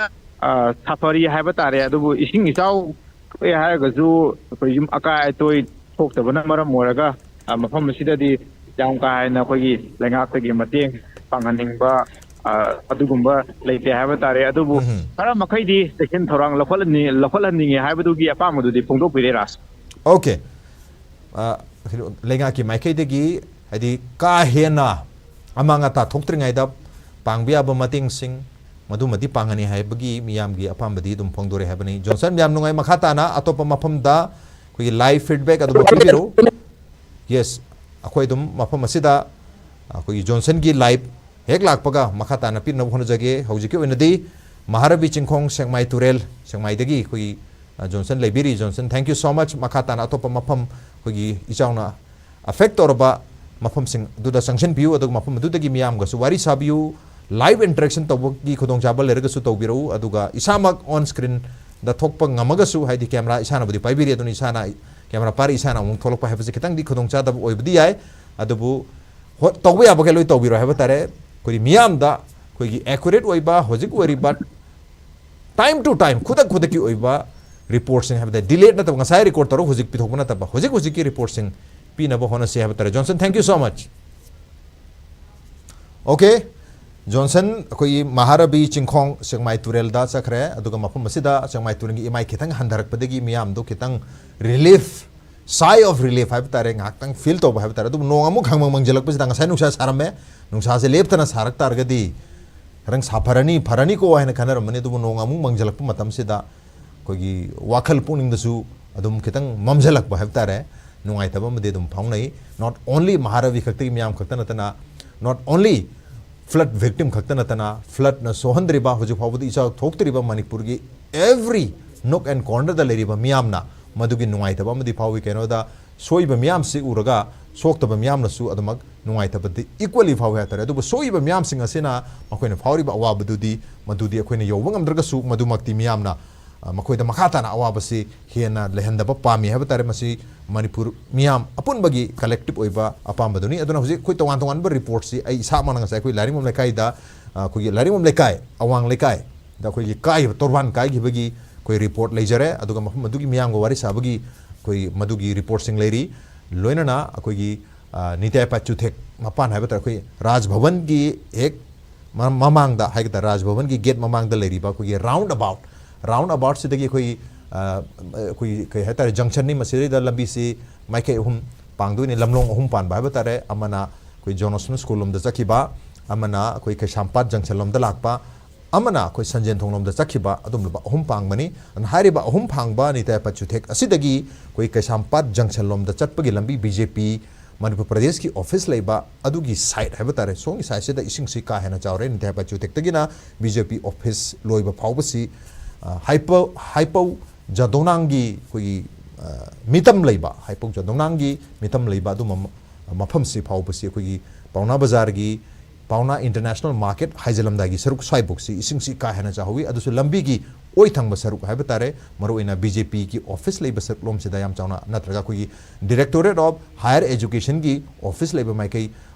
ꯑ, ꯁꯥꯐꯔꯤ ꯍꯥꯏꯕ ꯇꯥꯔꯦ, ꯑꯗꯨꯕꯨ ꯏꯁꯤꯡ ꯏꯆꯥꯎ ꯊꯣꯛꯑꯦ ꯍꯥꯏꯔꯒꯁꯨ ꯑꯩꯈꯣꯏ ꯌꯨꯝ ꯑꯀꯥꯏ ꯑꯇꯣꯏ ꯊꯣꯛꯇꯕꯅ ꯃꯔꯝ ꯑꯣꯏꯔꯒ, ꯑ, ꯃꯐꯝ ꯑꯁꯤꯗꯗꯤ ꯌꯥꯝ ꯀꯥ ꯍꯦꯟꯅ ꯑꯩꯈꯣꯏꯒꯤ ꯂꯩꯉꯥꯛꯇꯒꯤ ꯃꯇꯦꯡ ꯄꯥꯡꯍꯟꯅꯤꯡꯕ, ꯑ, ꯑꯗꯨꯒꯨꯝꯕ ꯂꯩꯇꯦ ꯍꯥꯏꯕ ꯇꯥꯔꯦ꯫ ꯑꯗꯨꯕꯨ ꯎꯝꯍꯨꯝ꯫ ꯈꯔ ꯃꯈꯩꯗꯤ ꯆꯦꯛꯁꯤꯟ ꯊꯧꯔꯥꯡ ꯂꯧꯈꯠꯍꯟꯅꯤ-, ꯂꯧꯈꯠꯍꯟꯅꯤꯡꯉꯦ ꯍꯥꯏꯕꯗꯨꯒꯤ ꯑꯄꯥꯝꯕꯗꯨꯗꯤ ꯐꯣꯡꯗꯣꯛꯄꯤꯔꯦ, ꯔꯥꯖ꯫ ꯑꯣꯀꯦ꯫ ꯑ, ꯀꯩꯅꯣ, ꯂꯩꯉꯥꯛꯀꯤ ꯃꯥꯏꯀꯩꯗꯒꯤ, ꯍꯥꯏꯗꯤ, ꯀꯥ ꯍꯦꯟꯅ ꯑꯃꯥꯡ ꯑꯇꯥ ꯊꯣꯛꯇ꯭ꯔꯤꯉꯩꯗ ꯄꯥꯡꯕ ꯌꯥꯕ ꯃꯇꯦꯡꯁꯤꯡ ꯃꯗꯨꯃꯗꯤ ꯄꯥꯡꯒꯅꯤ ꯍꯥꯏꯕꯒꯤ ꯃꯤꯌꯥꯝꯒꯤ ꯑꯄꯥꯝꯕꯗꯤ ꯑꯗꯨꯝ ꯐꯣꯡꯗꯣꯔꯦ ꯍꯥꯏꯕꯅꯤ꯫ ꯖꯣꯟꯁꯟ, ꯌꯥꯝ ꯅꯨꯡꯉꯥꯏ꯫ ꯃꯈꯥ ꯇꯥꯅ ꯑꯇꯣꯞꯄ ꯃꯐꯝꯗ ꯑꯩꯈꯣꯏꯒꯤ live feedback ꯑꯗꯨꯃꯛ ꯄꯤꯕꯤꯔꯛꯎ꯫ Yes, ꯑꯩꯈꯣꯏ ꯑꯗꯨꯝ ꯃꯐꯝ ꯑꯁꯤꯗ ꯑꯩꯈꯣꯏꯒꯤ ꯖꯣꯟꯁꯟꯒꯤ live ꯍꯦꯛ ꯂꯥꯛꯄꯒ ꯃꯈꯥ ꯇꯥꯅ ꯄꯤꯅꯕ ꯍꯣꯠꯅꯖꯒꯦ꯫ ꯍꯧꯖꯤꯛꯀꯤ ꯑꯣꯏꯅꯗꯤ ꯃꯍꯥꯔꯕꯤ ꯆꯤꯡꯈꯣꯡ ꯁꯦꯛꯃꯥꯏ ꯇꯨꯔꯦꯜ, ꯁꯦꯛꯃꯥꯏꯗꯒꯤ ꯑꯩꯈꯣꯏꯒꯤ, ꯑ, ꯖꯣꯟꯁꯟ ꯂꯩꯕꯤꯔꯤ꯫ Johnson, thank you so much꯫ ꯃꯈꯥ ꯇꯥꯅ ꯑꯇꯣꯞꯄ ꯃꯐꯝ ꯑꯩꯈꯣꯏꯒꯤ ꯏꯆꯥꯎꯅ affect ꯇꯧꯔꯕ ꯃꯐꯝꯁꯤꯡ ꯑꯗꯨꯗ ꯆꯪꯁꯤꯟꯕꯤꯌꯨ, ꯑꯗꯨꯒ ꯃꯐꯝ ꯑꯗꯨꯗꯒꯤ ꯃꯤꯌꯥꯝꯒꯁꯨ ꯋꯥꯔꯤ ꯁꯥꯕꯤꯌꯨ꯫ Live interaction ꯇꯧꯕꯒꯤ ꯈꯨꯗꯣꯡꯆꯥꯕ ꯂꯩꯔꯒꯁꯨ ꯇꯧꯕꯤꯔꯛꯎ, ꯑꯗꯨꯒ ꯏꯁꯥꯃꯛ on screen ꯗ ꯊꯣꯛꯄ ꯉꯝꯃꯒꯁꯨ, ꯍꯥꯏꯗꯤ camera ꯏꯁꯥꯅꯕꯨꯗꯤ ꯄꯥꯏꯕꯤꯔꯤ, ꯑꯗꯨꯅ ꯏꯁꯥꯅ camera ꯄꯥꯏꯔꯤ, ꯏꯁꯥꯅ ꯑꯃꯨꯛ ꯊꯣꯛꯂꯛꯄ ꯍꯥꯏꯕꯁꯤ ꯈꯤꯇꯪꯗꯤ ꯈꯨꯗꯣꯡꯆꯥꯗꯕ ꯑꯣꯏꯕꯗꯤ ꯌꯥꯏ꯫ ꯑꯗꯨꯕꯨ ꯍꯣ-, ꯇꯧꯕ ꯌꯥꯕꯈꯩ ꯂꯣꯏ ꯇꯧꯕꯤꯔꯣ ꯍꯥꯏꯕ ꯇꯥꯔꯦ꯫ ꯑꯩꯈꯣꯏꯒꯤ ꯃꯤꯌꯥꯝꯗ ꯑꯩꯈꯣꯏꯒꯤ accurate ꯑꯣꯏꯕ, ꯍꯧꯖꯤꯛ ꯑꯣꯏꯔꯤꯕ time to time, ꯈꯨꯗꯛ ꯈꯨꯗꯛꯀꯤ ꯑꯣꯏꯕ reportꯁꯤꯡ, ꯍꯥꯏꯕꯗꯤ delete ꯅꯠꯇꯕ, ꯉꯁꯥꯏ record ꯇꯧꯔꯒ ꯍꯧꯖꯤꯛ ꯄꯤꯊꯣꯛꯄ ꯅꯠꯇꯕ, ꯍꯧꯖꯤꯛ ꯍꯧꯖꯤꯛꯀꯤ reportꯁꯤꯡ ꯄꯤꯅꯕ ꯍꯣꯠꯅꯁꯤ ꯍꯥꯏꯕ ꯇꯥꯔꯦ꯫ Johnson, thank you so much꯫ Okay, Johnson ꯑꯩꯈꯣꯏꯒꯤ ꯃꯍꯥꯔꯕꯤ ꯆꯤꯡꯈꯣꯡ ꯁꯦꯛꯃꯥꯏ ꯇꯨꯔꯦꯜꯗ ꯆꯠꯈ꯭ꯔꯦ, ꯑꯗꯨꯒ ꯃꯐꯝ ꯑꯁꯤꯗ ꯁꯦꯛꯃꯥꯏ ꯇꯨꯔꯦꯜꯒꯤ ꯏꯃꯥꯏ ꯈꯤꯇꯪ ꯍꯟꯊꯔꯛꯄꯗꯒꯤ ꯃꯤꯌꯥꯝꯗꯣ ꯈꯤꯇꯪ relief, sigh of relief ꯍꯥꯏꯕ ꯇꯥꯔꯦ, ꯉꯥꯏꯍꯥꯛꯇꯪ feel ꯇꯧꯕ ꯍꯥꯏꯕ ꯇꯥꯔꯦ꯫ ꯑꯗꯨꯕꯨ ꯅꯣꯡ ꯑꯃꯨꯛ ꯈꯪꯃꯪ ꯃꯪꯁꯤꯜꯂꯛꯄꯁꯤꯗ, ꯉꯁꯥꯏ ꯅꯨꯡꯁꯥ ꯁꯥꯔꯝꯃꯦ, ꯅꯨꯡꯁꯥꯁꯦ ꯂꯦꯞꯇꯅ ꯁꯥꯔꯛ ꯇꯥꯔꯒꯗꯤ ꯈꯤꯇꯪ ꯁꯥꯐꯔꯅꯤ, ꯐꯔꯅꯤꯀꯣ ꯍꯥꯏꯅ ꯈꯟꯅꯔꯝꯕꯅꯤ, ꯑꯗꯨꯕꯨ ꯅꯣꯡ ꯑꯃꯨꯛ ꯃꯪꯁꯤꯜꯂꯛꯄ ꯃꯇꯝꯁꯤꯗ ꯑꯩꯈꯣꯏꯒꯤ ꯋꯥꯈꯜ ꯄꯨꯛꯅꯤꯡꯗꯁꯨ ꯑꯗꯨꯝ ꯈꯤꯇꯪ ꯃꯝꯁꯤꯜꯂꯛꯄ ꯍꯥꯏꯕ ꯇꯥꯔꯦ, ꯅꯨꯡꯉꯥꯏꯇꯕ ꯑꯃꯗꯤ ꯑꯗꯨꯝ ꯐꯥꯎꯅꯩ꯫ Not only ꯃꯍꯥꯔꯕꯤ ꯈꯛꯇꯒꯤ ꯃꯤꯌꯥꯝ ꯈꯛꯇ ꯅꯠꯇꯅ, not only flood victim ꯈꯛꯇ ꯅꯠꯇꯅ, floodꯅ ꯁꯣꯛꯍꯟꯗ꯭ꯔꯤꯕ, ꯍꯧꯖꯤꯛ ꯐꯥꯎꯕꯗ ꯏꯆꯥ ꯊꯣꯛꯇ꯭ꯔꯤꯕ ꯃꯅꯤꯄꯨꯔꯒꯤ every nook and cornerꯗ ꯂꯩꯔꯤꯕ ꯃꯤꯌꯥꯝꯅ ꯃꯗꯨꯒꯤ ꯅꯨꯡꯉꯥꯏꯇꯕ ꯑꯃꯗꯤ ꯐꯥꯎꯏ꯫ ꯀꯩꯅꯣꯗ ꯁꯣꯛꯏꯕ ꯃꯤꯌꯥꯝꯁꯤ ꯎꯔꯒ ꯁꯣꯛꯇꯕ ꯃꯤꯌꯥꯝꯅꯁꯨ ꯑꯗꯨꯃꯛ ꯅꯨꯡꯉꯥꯏꯇꯕꯗꯤ equally ꯐꯥꯎꯏ ꯍꯥꯏꯇꯥꯔꯦ꯫ ꯑꯗꯨꯕꯨ ꯁꯣꯛꯏꯕ ꯃꯤꯌꯥꯝꯁꯤꯡ ꯑꯁꯤꯅ ꯃꯈꯣꯏꯅ ꯐꯥꯎꯔꯤꯕ ꯑꯋꯥꯕꯗꯨꯗꯤ, ꯃꯗꯨꯗꯤ ꯑꯩꯈꯣꯏꯅ ꯌꯧꯕ ꯉꯝꯗ꯭ꯔꯒꯁꯨ, ꯃꯗꯨꯃꯛꯇꯤ ꯃꯤꯌꯥꯝꯅ, ꯑ, ꯃꯈꯣꯏꯗ ꯃꯈꯥ ꯇꯥꯅ ꯑꯋꯥꯕꯁꯤ ꯍꯦꯟꯅ ꯂꯩꯍꯟꯗꯕ ꯄꯥꯝꯃꯤ ꯍꯥꯏꯕ ꯇꯥꯔꯦ꯫ ꯃꯁꯤ ꯃꯅꯤꯄꯨꯔ ꯃꯤꯌꯥꯝ ꯑꯄꯨꯟꯕꯒꯤ collective ꯑꯣꯏꯕ ꯑꯄꯥꯝꯕꯗꯨꯅꯤ꯫ ꯑꯗꯨꯅ ꯍꯧꯖꯤꯛ ꯑꯩꯈꯣꯏ ꯇꯣꯉꯥꯟ ꯇꯣꯉꯥꯟꯕ reportꯁꯤ ꯑꯩ ꯏꯁꯥꯃꯛꯅ ꯉꯁꯥꯏ ꯑꯩꯈꯣꯏ ꯂꯥꯏꯔꯤꯛꯐꯝ ꯂꯩꯀꯥꯏꯗ, ꯑ, ꯑꯩꯈꯣꯏꯒꯤ ꯂꯥꯏꯔꯤꯛꯐꯝ ꯂꯩꯀꯥꯏ, ꯑꯋꯥꯡ ꯂꯩꯀꯥꯏꯗ ꯑꯩꯈꯣꯏꯒꯤ ꯀꯥꯏꯈꯤꯕ, ꯇꯣꯔꯕꯥꯟ ꯀꯥꯏꯈꯤꯕꯒꯤ ꯑꯩꯈꯣꯏ report ꯂꯩꯖꯔꯦ꯫ ꯑꯗꯨꯒ ꯃꯐꯝ ꯑꯗꯨꯒꯤ ꯃꯤꯌꯥꯝꯒ ꯋꯥꯔꯤ ꯁꯥꯕꯒꯤ ꯑꯩꯈꯣꯏ ꯃꯗꯨꯒꯤ reportꯁꯤꯡ ꯂꯩꯔꯤ꯫ ꯂꯣꯏꯅꯅ ꯑꯩꯈꯣꯏꯒꯤ, ꯑ, ꯅꯤꯇꯥꯏ ꯄꯥꯆꯨꯊꯦꯛ ꯃꯄꯥꯟ ꯍꯥꯏꯕ ꯇꯥꯔꯦ, ꯑꯩꯈꯣꯏ ꯔꯥꯖ ꯚꯕꯟꯒꯤ ꯍꯦꯛ ꯃ-, ꯃꯃꯥꯡꯗ ꯍꯥꯏꯒꯗ꯭ꯔꯥ, ꯔꯥꯖ ꯚꯕꯟꯒꯤ gate ꯃꯃꯥꯡꯗ ꯂꯩꯔꯤꯕ ꯑꯩꯈꯣꯏꯒꯤ round about, round aboutꯁꯤꯗꯒꯤ ꯑꯩꯈꯣꯏ, ꯑ, ꯑꯩꯈꯣꯏ ꯀꯩ ꯍꯥꯏꯇꯥꯔꯦ, junctionꯅꯤ꯫ ꯃꯁꯤꯗꯩꯗ ꯂꯝꯕꯤꯁꯤ ꯃꯥꯏꯀꯩ ꯑꯍꯨꯝ ꯄꯥꯡꯗꯣꯏꯅꯤ, ꯂꯝꯂꯣꯡ ꯑꯍꯨꯝ ꯄꯥꯟꯕ ꯍꯥꯏꯕ ꯇꯥꯔꯦ꯫ ꯑꯃꯅ ꯑꯩꯈꯣꯏ ꯖꯣꯟ ꯑꯣꯁꯃꯟ ꯁ꯭ꯀꯨꯜ ꯂꯣꯝꯗ ꯆꯠꯈꯤꯕ, ꯑꯃꯅ ꯑꯩꯈꯣꯏ ꯀꯩꯁꯥꯝꯄꯥꯠ ꯖꯪꯁꯟ ꯂꯣꯝꯗ ꯂꯥꯛꯄ, ꯑꯃꯅ ꯑꯩꯈꯣꯏ ꯁꯟꯖꯦꯟ ꯊꯣꯡ ꯂꯣꯝꯗ ꯆꯠꯈꯤꯕ, ꯑꯗꯨꯒꯨꯝꯂꯕ ꯑꯍꯨꯝ ꯄꯥꯡꯕꯅꯤ꯫ ꯑꯗꯨꯅ ꯍꯥꯏꯔꯤꯕ ꯑꯍꯨꯝ ꯄꯥꯡꯕ ꯅꯤꯇꯥꯌꯥꯄꯥ ꯆꯨꯊꯦꯛ ꯑꯁꯤꯗꯒꯤ ꯑꯩꯈꯣꯏ ꯀꯩꯁꯥꯝꯄꯥꯠ ꯖꯪꯁꯟ ꯂꯣꯝꯗ ꯆꯠꯄꯒꯤ ꯂꯝꯕꯤ, ꯕꯤ ꯖꯦ ꯄꯤ ꯃꯅꯤꯄꯨꯔ ꯄ꯭ꯔꯗꯦꯁꯀꯤ ꯑꯣꯐꯤꯁ ꯂꯩꯕ ꯑꯗꯨꯒꯤ ꯁꯥꯏꯠ ꯍꯥꯏꯕ ꯇꯥꯔꯦ, ꯁꯣꯝꯒꯤ ꯁꯥꯏꯠꯁꯤꯗ ꯏꯁꯤꯡꯁꯤ ꯀꯥ ꯍꯦꯟꯅ ꯆꯥꯎꯔꯦ꯫ ꯅꯤꯇꯥꯌꯥꯄꯥ ꯆꯨꯊꯦꯛꯇꯒꯤꯅ ꯕꯤ ꯖꯦ ꯄꯤ ꯑꯣꯐꯤꯁ ꯂꯣꯏꯕ ꯐꯥꯎꯕꯁꯤ, ꯑ, ꯍꯥꯏꯄꯧ, ꯍꯥꯏꯄꯧ ꯖꯥꯗꯣꯡꯅꯥꯡꯒꯤ ꯑꯩꯈꯣꯏꯒꯤ, ꯑ, ꯃꯤꯇꯝ ꯂꯩꯕ, ꯍꯥꯏꯄꯧ ꯖꯥꯗꯣꯡꯅꯥꯡꯒꯤ ꯃꯤꯇꯝ ꯂꯩꯕ ꯑꯗꯨꯝꯕ ꯃ-, ꯃꯐꯝꯁꯤ ꯐꯥꯎꯕꯁꯤ ꯑꯩꯈꯣꯏꯒꯤ ꯄꯥꯎꯅꯥ ꯕꯖꯥꯔꯒꯤ ꯄꯥꯎꯅꯥ ꯏꯟꯇꯔꯅꯦꯁꯅꯦꯜ ꯃꯥꯔꯀꯦꯠ ꯍꯥꯏꯖꯤꯜꯂꯝꯗꯥꯏꯒꯤ ꯁꯔꯨꯛ ꯁ꯭ꯋꯥꯏꯕꯨꯛꯁꯤ ꯏꯁꯤꯡꯁꯤ ꯀꯥ ꯍꯦꯟꯅ ꯆꯥꯎꯍꯧꯋꯤ꯫ ꯑꯗꯨꯁꯨ ꯂꯝꯕꯤꯒꯤ ꯑꯣꯏ ꯊꯪꯕ ꯁꯔꯨꯛ ꯍꯥꯏꯕ ꯇꯥꯔꯦ, ꯃꯔꯨꯑꯣꯏꯅ ꯕꯤ ꯖꯦ ꯄꯤꯒꯤ ꯑꯣꯐꯤꯁ ꯂꯩꯕ ꯁꯔꯨꯛ ꯂꯣꯝꯁꯤꯗ ꯌꯥꯝ ꯆꯥꯎꯅ, ꯅꯠꯇ꯭ꯔꯒ ꯑꯩꯈꯣꯏꯒꯤ Directorate of Higher Educationꯒꯤ ꯑꯣꯐꯤꯁ ꯂꯩꯕ ꯃꯥꯏꯀꯩ,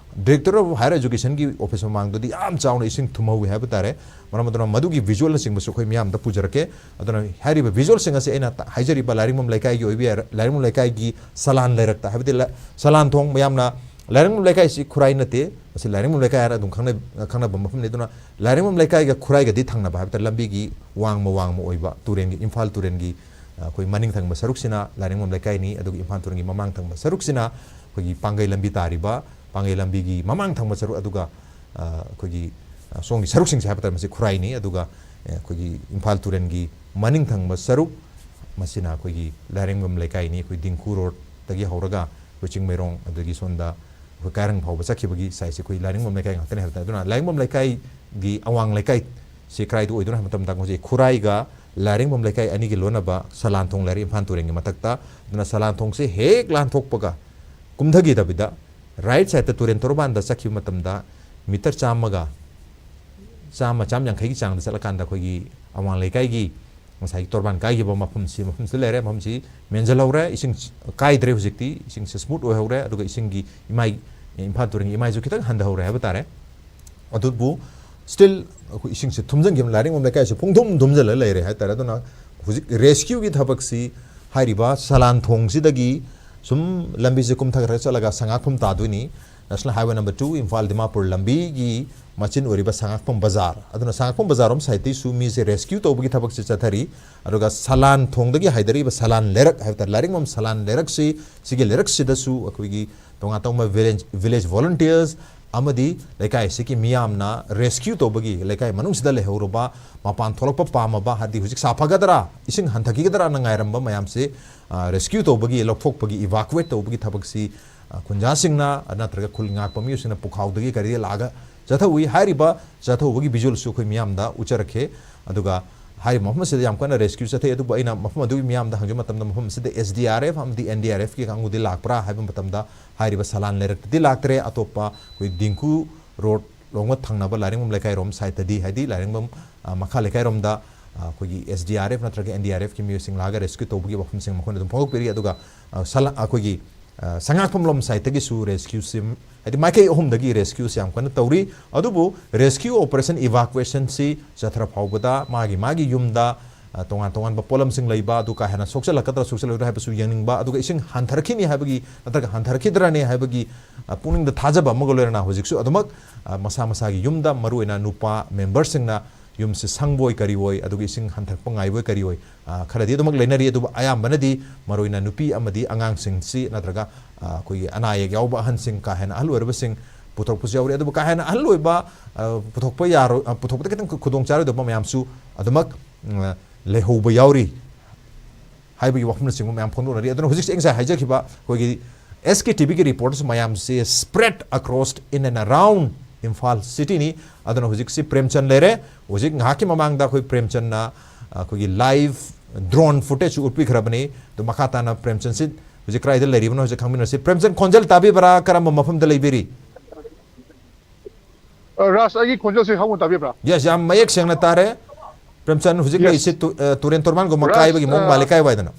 Directorate of Higher Educationꯒꯤ ꯑꯣꯐꯤꯁ ꯃꯃꯥꯡꯗꯗꯤ ꯌꯥꯝ ꯆꯥꯎꯅ ꯏꯁꯤꯡ ꯊꯨꯝꯍꯧꯋꯤ ꯍꯥꯏꯕ ꯇꯥꯔꯦ꯫ ꯃꯔꯝ ꯑꯗꯨꯅ ꯃꯗꯨꯒꯤ ꯚꯤꯖꯨꯋꯦꯜꯅꯆꯤꯡꯕꯁꯨ ꯑꯩꯈꯣꯏ ꯃꯤꯌꯥꯝꯗ ꯄꯨꯖꯔꯛꯀꯦ꯫ ꯑꯗꯨꯅ ꯍꯥꯏꯔꯤꯕ ꯚꯤꯖꯨꯋꯦꯜꯁꯤꯡ ꯑꯁꯤ ꯑꯩꯅ ꯇ-, ꯍꯥꯏꯖꯔꯤꯕ ꯂꯥꯏꯔꯤꯡꯕꯝ ꯂꯩꯀꯥꯏꯒꯤ ꯑꯣꯏꯕ ꯌꯥꯏ, ꯂꯥꯏꯔꯤꯡꯕꯝ ꯂꯩꯀꯥꯏꯒꯤ ꯁꯂꯥꯟ ꯂꯩꯔꯛꯇ, ꯍꯥꯏꯕꯗꯤ ꯂ-, ꯁꯂꯥꯟ ꯊꯣꯡ, ꯃꯌꯥꯝꯅ ꯂꯥꯏꯔꯤꯡꯕꯝ ꯂꯩꯀꯥꯏꯁꯤ ꯈꯨꯔꯥꯏ ꯅꯠꯇꯦ, ꯃꯁꯤ ꯂꯥꯏꯔꯤꯡꯕꯝ ꯂꯩꯀꯥꯏ ꯍꯥꯏꯔ ꯑꯗꯨꯝ ꯈꯪꯅ-, ꯈꯪꯅꯕ ꯃꯐꯝꯅꯤ꯫ ꯑꯗꯨꯅ ꯂꯥꯏꯔꯤꯡꯕꯝ ꯂꯩꯀꯥꯏꯒ ꯈꯨꯔꯥꯏꯒꯗꯤ ꯊꯪꯅꯕ ꯍꯥꯏꯕ ꯇꯥꯔꯦ, ꯂꯝꯕꯤꯒꯤ ꯋꯥꯡꯃ ꯋꯥꯡꯃ ꯑꯣꯏꯕ ꯇꯨꯔꯦꯟꯒꯤ, ꯏꯝꯐꯥꯜ ꯇꯨꯔꯦꯟꯒꯤ, ꯑ, ꯑꯩꯈꯣꯏ ꯃꯅꯤꯡ ꯊꯪꯕ ꯁꯔꯨꯛꯁꯤꯅ ꯂꯥꯏꯔꯤꯡꯕꯝ ꯂꯩꯀꯥꯏꯅꯤ, ꯑꯗꯨꯒ ꯏꯝꯐꯥꯜ ꯇꯨꯔꯦꯟꯒꯤ ꯃꯃꯥꯡ ꯊꯪꯕ ꯁꯔꯨꯛꯁꯤꯅ ꯑꯩꯈꯣꯏꯒꯤ ꯄꯥꯡꯒꯩ ꯂꯝꯕꯤ ꯇꯥꯔꯤꯕ, ꯄꯥꯡꯒꯩ ꯂꯝꯕꯤꯒꯤ ꯃꯃꯥꯡ ꯊꯪꯕ ꯁꯔꯨꯛ, ꯑꯗꯨꯒ, ꯑ, ꯑꯩꯈꯣꯏꯒꯤ, ꯑ, ꯁꯣꯝꯒꯤ ꯁꯔꯨꯛꯁꯤꯡꯁꯦ ꯍꯥꯏꯕ ꯇꯥꯔꯦ, ꯃꯁꯤ ꯈꯨꯔꯥꯏꯅꯤ꯫ ꯑꯗꯨꯒ, ꯑ, ꯑꯩꯈꯣꯏꯒꯤ ꯏꯝꯐꯥꯜ ꯇꯨꯔꯦꯟꯒꯤ ꯃꯅꯤꯡ ꯊꯪꯕ ꯁꯔꯨꯛ, ꯃꯁꯤꯅ ꯑꯩꯈꯣꯏꯒꯤ ꯂꯥꯏꯔꯦꯝꯕꯝ ꯂꯩꯀꯥꯏꯅꯤ꯫ ꯑꯩꯈꯣꯏ ꯗꯤꯡꯈꯨ ꯔꯣꯗꯇꯒꯤ ꯍꯧꯔꯒ ꯑꯩꯈꯣꯏ ꯆꯤꯡꯃꯩꯔꯣꯡ, ꯑꯗꯒꯤ ꯁꯣꯝꯗ ꯑꯩꯈꯣꯏ ꯀꯥꯏꯔꯪ ꯐꯥꯎꯕ ꯆꯠꯈꯤꯕꯒꯤ ꯁꯥꯏꯠꯁꯦ ꯑꯩꯈꯣꯏ ꯂꯥꯏꯔꯦꯝꯕꯝ ꯂꯩꯀꯥꯏ ꯉꯥꯛꯇꯅꯤ ꯍꯥꯏꯕ ꯇꯥꯔꯦ꯫ ꯑꯗꯨꯅ ꯂꯥꯏꯔꯦꯝꯕꯝ ꯂꯩꯀꯥꯏꯒꯤ ꯑꯋꯥꯡ ꯂꯩꯀꯥꯏꯁꯦ ꯀꯗꯥꯏꯗ ꯑꯣꯏꯗꯣꯏꯅꯣ ꯍꯥꯏꯕ ꯃꯇꯝꯗ, ꯍꯧꯖꯤꯛ ꯈꯨꯔꯥꯏꯒ ꯂꯥꯏꯔꯦꯝꯕꯝ ꯂꯩꯀꯥꯏ ꯑꯅꯤꯒꯤ ꯂꯣꯟꯅꯕ ꯁꯂꯥꯟ ꯊꯣꯡ ꯂꯩꯔꯦ, ꯏꯝꯐꯥꯜ ꯇꯨꯔꯦꯟꯒꯤ ꯃꯊꯛꯇ꯫ ꯑꯗꯨꯅ ꯁꯂꯥꯟ ꯊꯣꯡꯁꯦ ꯍꯦꯛ ꯂꯥꯟꯊꯣꯛꯄꯒ ꯀꯨꯝꯊꯈꯤꯗꯕꯤꯗ ꯔꯥꯏꯠ ꯁꯥꯏꯠꯇ ꯇꯨꯔꯦꯟ ꯇꯣꯔꯕꯥꯟꯗ ꯆꯠꯈꯤꯕ ꯃꯇꯝꯗ ꯃꯤꯇꯔ ꯆꯥꯝꯃꯒ, ꯆꯥꯝꯃ, ꯆꯥꯝꯃ ꯌꯥꯡꯈꯩꯒꯤ ꯆꯥꯡꯗ ꯆꯠꯂꯀꯥꯟꯗ ꯑꯩꯈꯣꯏꯒꯤ ꯑꯋꯥꯡ ꯂꯩꯀꯥꯏꯒꯤ ꯉꯁꯥꯏꯒꯤ ꯇꯣꯔꯕꯥꯟ ꯀꯥꯏꯈꯤꯕ ꯃꯐꯝꯁꯤ, ꯃꯐꯝꯁꯤꯗ ꯂꯩꯔꯦ꯫ ꯃꯐꯝꯁꯤ ꯃꯦꯟꯁꯤꯜꯍꯧꯔꯦ, ꯏꯁꯤꯡ ꯀꯥꯏꯗ꯭ꯔꯦ ꯍꯧꯖꯤꯛꯇꯤ, ꯏꯁꯤꯡꯁꯦ ꯁ꯭ꯃꯨꯠ ꯑꯣꯏꯍꯧꯔꯦ꯫ ꯑꯗꯨꯒ ꯏꯁꯤꯡꯒꯤ ꯏꯃꯥꯏ, ꯏꯝꯐꯥꯜ ꯇꯨꯔꯦꯟꯒꯤ ꯏꯃꯥꯏꯁꯨ ꯈꯤꯇꯪ ꯍꯟꯊꯍꯧꯔꯦ ꯍꯥꯏꯕ ꯇꯥꯔꯦ꯫ ꯑꯗꯨꯕꯨ ꯁ꯭ꯇꯤꯜ ꯑꯩꯈꯣꯏ ꯏꯁꯤꯡꯁꯦ ꯊꯨꯝꯖꯤꯟꯈꯤꯕ, ꯂꯥꯏꯔꯦꯝꯕꯝ ꯂꯩꯀꯥꯏꯁꯦ ꯄꯨꯡꯊꯨꯝ ꯊꯨꯝꯖꯤꯜꯂ ꯂꯩꯔꯦ ꯍꯥꯏꯇꯥꯔꯦ꯫ ꯑꯗꯨꯅ ꯍꯧꯖꯤꯛ ꯔꯦꯁꯀ꯭ꯌꯨꯒꯤ ꯊꯕꯛꯁꯤ ꯍꯥꯏꯔꯤꯕ ꯁꯂꯥꯟ ꯊꯣꯡꯁꯤꯗꯒꯤ ꯁꯨꯝ ꯂꯝꯕꯤꯁꯦ ꯀꯨꯝꯊꯈ꯭ꯔ ꯆꯠꯂꯒ ꯁꯉꯥꯛꯐꯝ ꯇꯥꯗꯣꯏꯅꯤ꯫ National Highway number two, Imphal Dimapur ꯂꯝꯕꯤꯒꯤ ꯃꯆꯤꯟ ꯑꯣꯏꯔꯤꯕ ꯁꯉꯥꯛꯐꯝ ꯕꯖꯥꯔ, ꯑꯗꯨꯅ ꯁꯉꯥꯛꯐꯝ ꯕꯖꯥꯔ ꯔꯣꯝ ꯁꯥꯏꯠꯇꯩꯁꯨ ꯃꯤꯁꯦ ꯔꯦꯁꯀ꯭ꯌꯨ ꯇꯧꯕꯒꯤ ꯊꯕꯛꯁꯦ ꯆꯠꯊꯔꯤ꯫ ꯑꯗꯨꯒ ꯁꯂꯥꯟ ꯊꯣꯡꯗꯒꯤ ꯍꯥꯏꯗꯔꯛꯏꯕ ꯁꯂꯥꯟ ꯂꯩꯔꯛ ꯍꯥꯏꯕ ꯇꯥꯔꯦ, ꯂꯥꯏꯔꯦꯝꯕꯝ ꯁꯂꯥꯟ ꯂꯩꯔꯛꯁꯤ, ꯁꯤꯒꯤ ꯂꯩꯔꯛꯁꯤꯗꯁꯨ ꯑꯩꯈꯣꯏꯒꯤ ꯇꯣꯉꯥꯟ ꯇꯣꯉꯥꯟꯕ village village volunteers ꯑꯃꯗꯤ ꯂꯩꯀꯥꯏ ꯑꯁꯤꯒꯤ ꯃꯤꯌꯥꯝꯅ rescue ꯇꯧꯕꯒꯤ, ꯂꯩꯀꯥꯏ ꯃꯅꯨꯡꯁꯤꯗ ꯂꯩꯍꯧꯔꯕ, ꯃꯄꯥꯟ ꯊꯣꯛꯂꯛꯄ ꯄꯥꯝꯃꯕ, ꯍꯥꯏꯗꯤ ꯍꯧꯖꯤꯛ ꯁꯥꯐꯒꯗ꯭ꯔꯥ, ꯏꯁꯤꯡ ꯍꯟꯊꯈꯤꯒꯗ꯭ꯔꯥꯅ ꯉꯥꯏꯔꯝꯕ ꯃꯌꯥꯝꯁꯤ rescue ꯇꯧꯕꯒꯤ, ꯂꯧꯊꯣꯛꯄꯒꯤ, evacuate ꯇꯧꯕꯒꯤ ꯊꯕꯛꯁꯤ ꯈꯨꯟꯖꯥꯁꯤꯡꯅ ꯅꯠꯇ꯭ꯔꯒ ꯈꯨꯜ ꯉꯥꯛꯄ ꯃꯤꯑꯣꯏꯁꯤꯡꯅ ꯄꯨꯈꯥꯎꯗꯒꯤ ꯀꯔꯤꯗꯒꯤ ꯂꯥꯛꯑꯒ ꯆꯠꯊꯍꯧꯏ꯫ ꯍꯥꯏꯔꯤꯕ ꯆꯠꯊꯍꯧꯕꯒꯤ visualꯁꯨ ꯑꯩꯈꯣꯏ ꯃꯤꯌꯥꯝꯗ ꯎꯠꯆꯔꯛꯈꯤ꯫ ꯑꯗꯨꯒ ꯍꯥꯏꯔꯤꯕ ꯃꯐꯝ ꯑꯁꯤꯗ ꯌꯥꯝ ꯀꯟꯅ rescue ꯆꯠꯊꯩ꯫ ꯑꯗꯨꯕꯨ ꯑꯩꯅ ꯃꯐꯝ ꯑꯗꯨꯒꯤ ꯃꯤꯌꯥꯝꯗ ꯍꯪꯖꯕ ꯃꯇꯝꯗ, ꯃꯐꯝ ꯑꯁꯤꯗ S D R F ꯑꯃꯗꯤ N D R Fꯀꯤ ꯀꯥꯡꯕꯨꯗꯤ ꯂꯥꯛꯄ꯭ꯔꯥ ꯍꯥꯏꯕ ꯃꯇꯝꯗ, ꯍꯥꯏꯔꯤꯕ ꯁꯂꯥꯟ ꯂꯩꯔꯛꯇꯗꯤ ꯂꯥꯛꯇ꯭ꯔꯦ꯫ ꯑꯇꯣꯞꯄ ꯑꯩꯈꯣꯏ ꯗꯤꯡꯀꯨ ꯔꯣꯗ ꯂꯣꯝꯒ ꯊꯪꯅꯕ ꯂꯥꯏꯔꯦꯝꯕꯝ ꯂꯩꯀꯥꯏꯔꯣꯝ sideꯇꯗꯤ, ꯍꯥꯏꯗꯤ ꯂꯥꯏꯔꯦꯝꯕꯝ, ꯑ, ꯃꯈꯥ ꯂꯩꯀꯥꯏꯔꯣꯝꯗ, ꯑ, ꯑꯩꯈꯣꯏꯒꯤ S D R F ꯅꯠꯇ꯭ꯔꯒ N D R Fꯀꯤ ꯃꯤꯑꯣꯏꯁꯤꯡ ꯂꯥꯛꯑꯒ rescue ꯇꯧꯕꯒꯤ ꯋꯥꯐꯝꯁꯤꯡ ꯃꯈꯣꯏꯅ ꯑꯗꯨꯝ ꯐꯣꯡꯗꯣꯛꯄꯤꯔꯤ꯫ ꯑꯗꯨꯒ, ꯑ, ꯁꯂꯥ-, ꯑꯩꯈꯣꯏꯒꯤ, ꯑ, ꯁꯉꯥꯛꯄꯝ ꯂꯣꯝ sideꯇꯒꯤꯁꯨ rescueꯁꯤ, ꯍꯥꯏꯗꯤ ꯃꯥꯏꯀꯩ ꯑꯍꯨꯝꯗꯒꯤ rescueꯁꯤ ꯌꯥꯝ ꯀꯟꯅ ꯇꯧꯔꯤ꯫ ꯑꯗꯨꯕꯨ rescue operation, evacuationꯁꯤ ꯆꯠꯊꯔ ꯐꯥꯎꯕꯗ ꯃꯥꯒꯤ ꯃꯥꯒꯤ ꯌꯨꯝꯗ, ꯑ, ꯇꯣꯉꯥꯟ ꯇꯣꯉꯥꯟꯕ ꯄꯣꯠꯂꯝꯁꯤꯡ ꯂꯩꯕ, ꯑꯗꯨ ꯀꯥ ꯍꯦꯟꯅ ꯁꯣꯛꯆꯜꯂꯛꯀꯗ꯭ꯔꯥ ꯁꯣꯛꯆꯜꯂꯛꯑꯣꯏꯗ꯭ꯔꯥ ꯍꯥꯏꯕꯁꯨ ꯌꯦꯡꯅꯤꯡꯕ, ꯑꯗꯨꯒ ꯏꯁꯤꯡ ꯍꯟꯊꯔꯛꯈꯤꯅꯤ ꯍꯥꯏꯕꯒꯤ ꯅꯠꯇ꯭ꯔꯒ ꯍꯟꯊꯔꯛꯈꯤꯗ꯭ꯔꯅꯤ ꯍꯥꯏꯕꯒꯤ, ꯑ, ꯄꯨꯛꯅꯤꯡꯗ ꯊꯥꯖꯕ ꯑꯃꯒ ꯂꯣꯏꯅꯅ ꯍꯧꯖꯤꯛꯁꯨ ꯑꯗꯨꯃꯛ, ꯑ, ꯃꯁꯥ ꯃꯁꯥꯒꯤ ꯌꯨꯝꯗ, ꯃꯔꯨꯑꯣꯏꯅ ꯅꯨꯄꯥ memberꯁꯤꯡꯅ ꯌꯨꯝꯁꯤ ꯁꯪꯕꯣꯏ ꯀꯔꯤꯑꯣꯏ, ꯑꯗꯨꯒ ꯏꯁꯤꯡ ꯍꯟꯊꯔꯛꯄ ꯉꯥꯏꯕꯣꯏ ꯀꯔꯤꯑꯣꯏ, ꯑ, ꯈꯔꯗꯤ ꯑꯗꯨꯃꯛ ꯂꯩꯅꯔꯤ꯫ ꯑꯗꯨꯕꯨ ꯑꯌꯥꯝꯕꯅꯗꯤ ꯃꯔꯨꯑꯣꯏꯅ ꯅꯨꯄꯤ ꯑꯃꯗꯤ ꯑꯉꯥꯡꯁꯤꯡꯁꯤ ꯅꯠꯇ꯭ꯔꯒ, ꯑ, ꯑꯩꯈꯣꯏꯒꯤ ꯑꯅꯥ ꯑꯌꯦꯛ ꯌꯥꯎꯕ ꯑꯍꯟꯁꯤꯡ, ꯀꯥ ꯍꯦꯟꯅ ꯑꯍꯜ ꯑꯣꯏꯔꯕꯁꯤꯡ ꯄꯨꯊꯣꯔꯛꯄꯁꯨ ꯌꯥꯎꯔꯤ꯫ ꯑꯗꯨꯕꯨ ꯀꯥ ꯍꯦꯟꯅ ꯑꯍꯜ ꯑꯣꯏꯕ, ꯑ, ꯄꯨꯊꯣꯛꯄ ꯌꯥꯔꯣꯏ, ꯑ, ꯄꯨꯊꯣꯛꯄꯗ ꯈꯤꯇꯪ ꯈꯨꯗꯣꯡ ꯆꯥꯔꯣꯏꯗꯕ ꯃꯌꯥꯝꯁꯨ ꯑꯗꯨꯃꯛ, ꯎꯝ, ꯂꯩꯍꯧꯕ ꯌꯥꯎꯔꯤ ꯍꯥꯏꯕꯒꯤ ꯋꯥꯐꯝꯅꯆꯤꯡꯕ ꯃꯌꯥꯝ ꯐꯣꯡꯗꯣꯛꯅꯔꯤ꯫ ꯑꯗꯨꯅ ꯍꯧꯖꯤꯛꯁꯦ ꯑꯩ ꯉꯁꯥꯏ ꯍꯥꯏꯖꯈꯤꯕ ꯑꯩꯈꯣꯏꯒꯤ S K T Vꯒꯤ reportꯁꯨ ꯃꯌꯥꯝꯁꯦ spread across in and around Imphal cityꯅꯤ꯫ ꯑꯗꯨꯅ ꯍꯧꯖꯤꯛꯁꯤ ꯄ꯭ꯔꯦꯝꯆꯟ ꯂꯩꯔꯦ꯫ ꯍꯧꯖꯤꯛ ꯉꯥꯏꯍꯥꯛꯀꯤ ꯃꯃꯥꯡꯗ ꯑꯩꯈꯣꯏ ꯄ꯭ꯔꯦꯝꯆꯟꯅ, ꯑ, ꯑꯩꯈꯣꯏꯒꯤ live drone footageꯁꯨ ꯎꯠꯄꯤꯈ꯭ꯔꯕꯅꯤ꯫ ꯑꯗꯨ ꯃꯈꯥ ꯇꯥꯅ ꯄ꯭ꯔꯦꯝꯆꯟꯁꯤ ꯍꯧꯖꯤꯛ ꯀꯗꯥꯏꯗ ꯂꯩꯔꯤꯕꯅꯣ ꯍꯧꯖꯤꯛ ꯈꯪꯃꯤꯟꯅꯁꯤ꯫ ꯄ꯭ꯔꯦꯝꯆꯟ, ꯈꯣꯟꯖꯦꯜ ꯇꯥꯕꯤꯕ꯭ꯔꯥ? ꯀꯔꯝꯕ ꯃꯐꯝꯗ ꯂꯩꯕꯤꯔꯤ? ꯑ, ꯔꯥꯖ, ꯑꯩꯒꯤ ꯈꯣꯟꯖꯦꯜꯁꯦ ꯍꯧꯅ ꯇꯥꯕꯤꯕ꯭ꯔꯥ? Yes, ꯌꯥꯝ ꯃꯌꯦꯛ ꯁꯦꯡꯅ ꯇꯥꯔꯦ꯫ ꯄ꯭ꯔꯦꯝꯆꯟ, ꯍꯧꯖꯤꯛ Yes. ꯂꯩꯔꯤꯁꯤ ꯇꯨ-, ꯑ, ꯇꯨꯔꯦꯟ ꯇꯣꯔꯕꯥꯟꯒꯨꯝꯕ ꯔꯥꯖ, ꯀꯥꯏꯕꯒꯤ ꯃꯑꯣꯡ ꯑ, ꯃꯥꯜꯂꯤ꯫ ꯀꯥꯏ ꯋꯥꯏꯗꯅꯣ?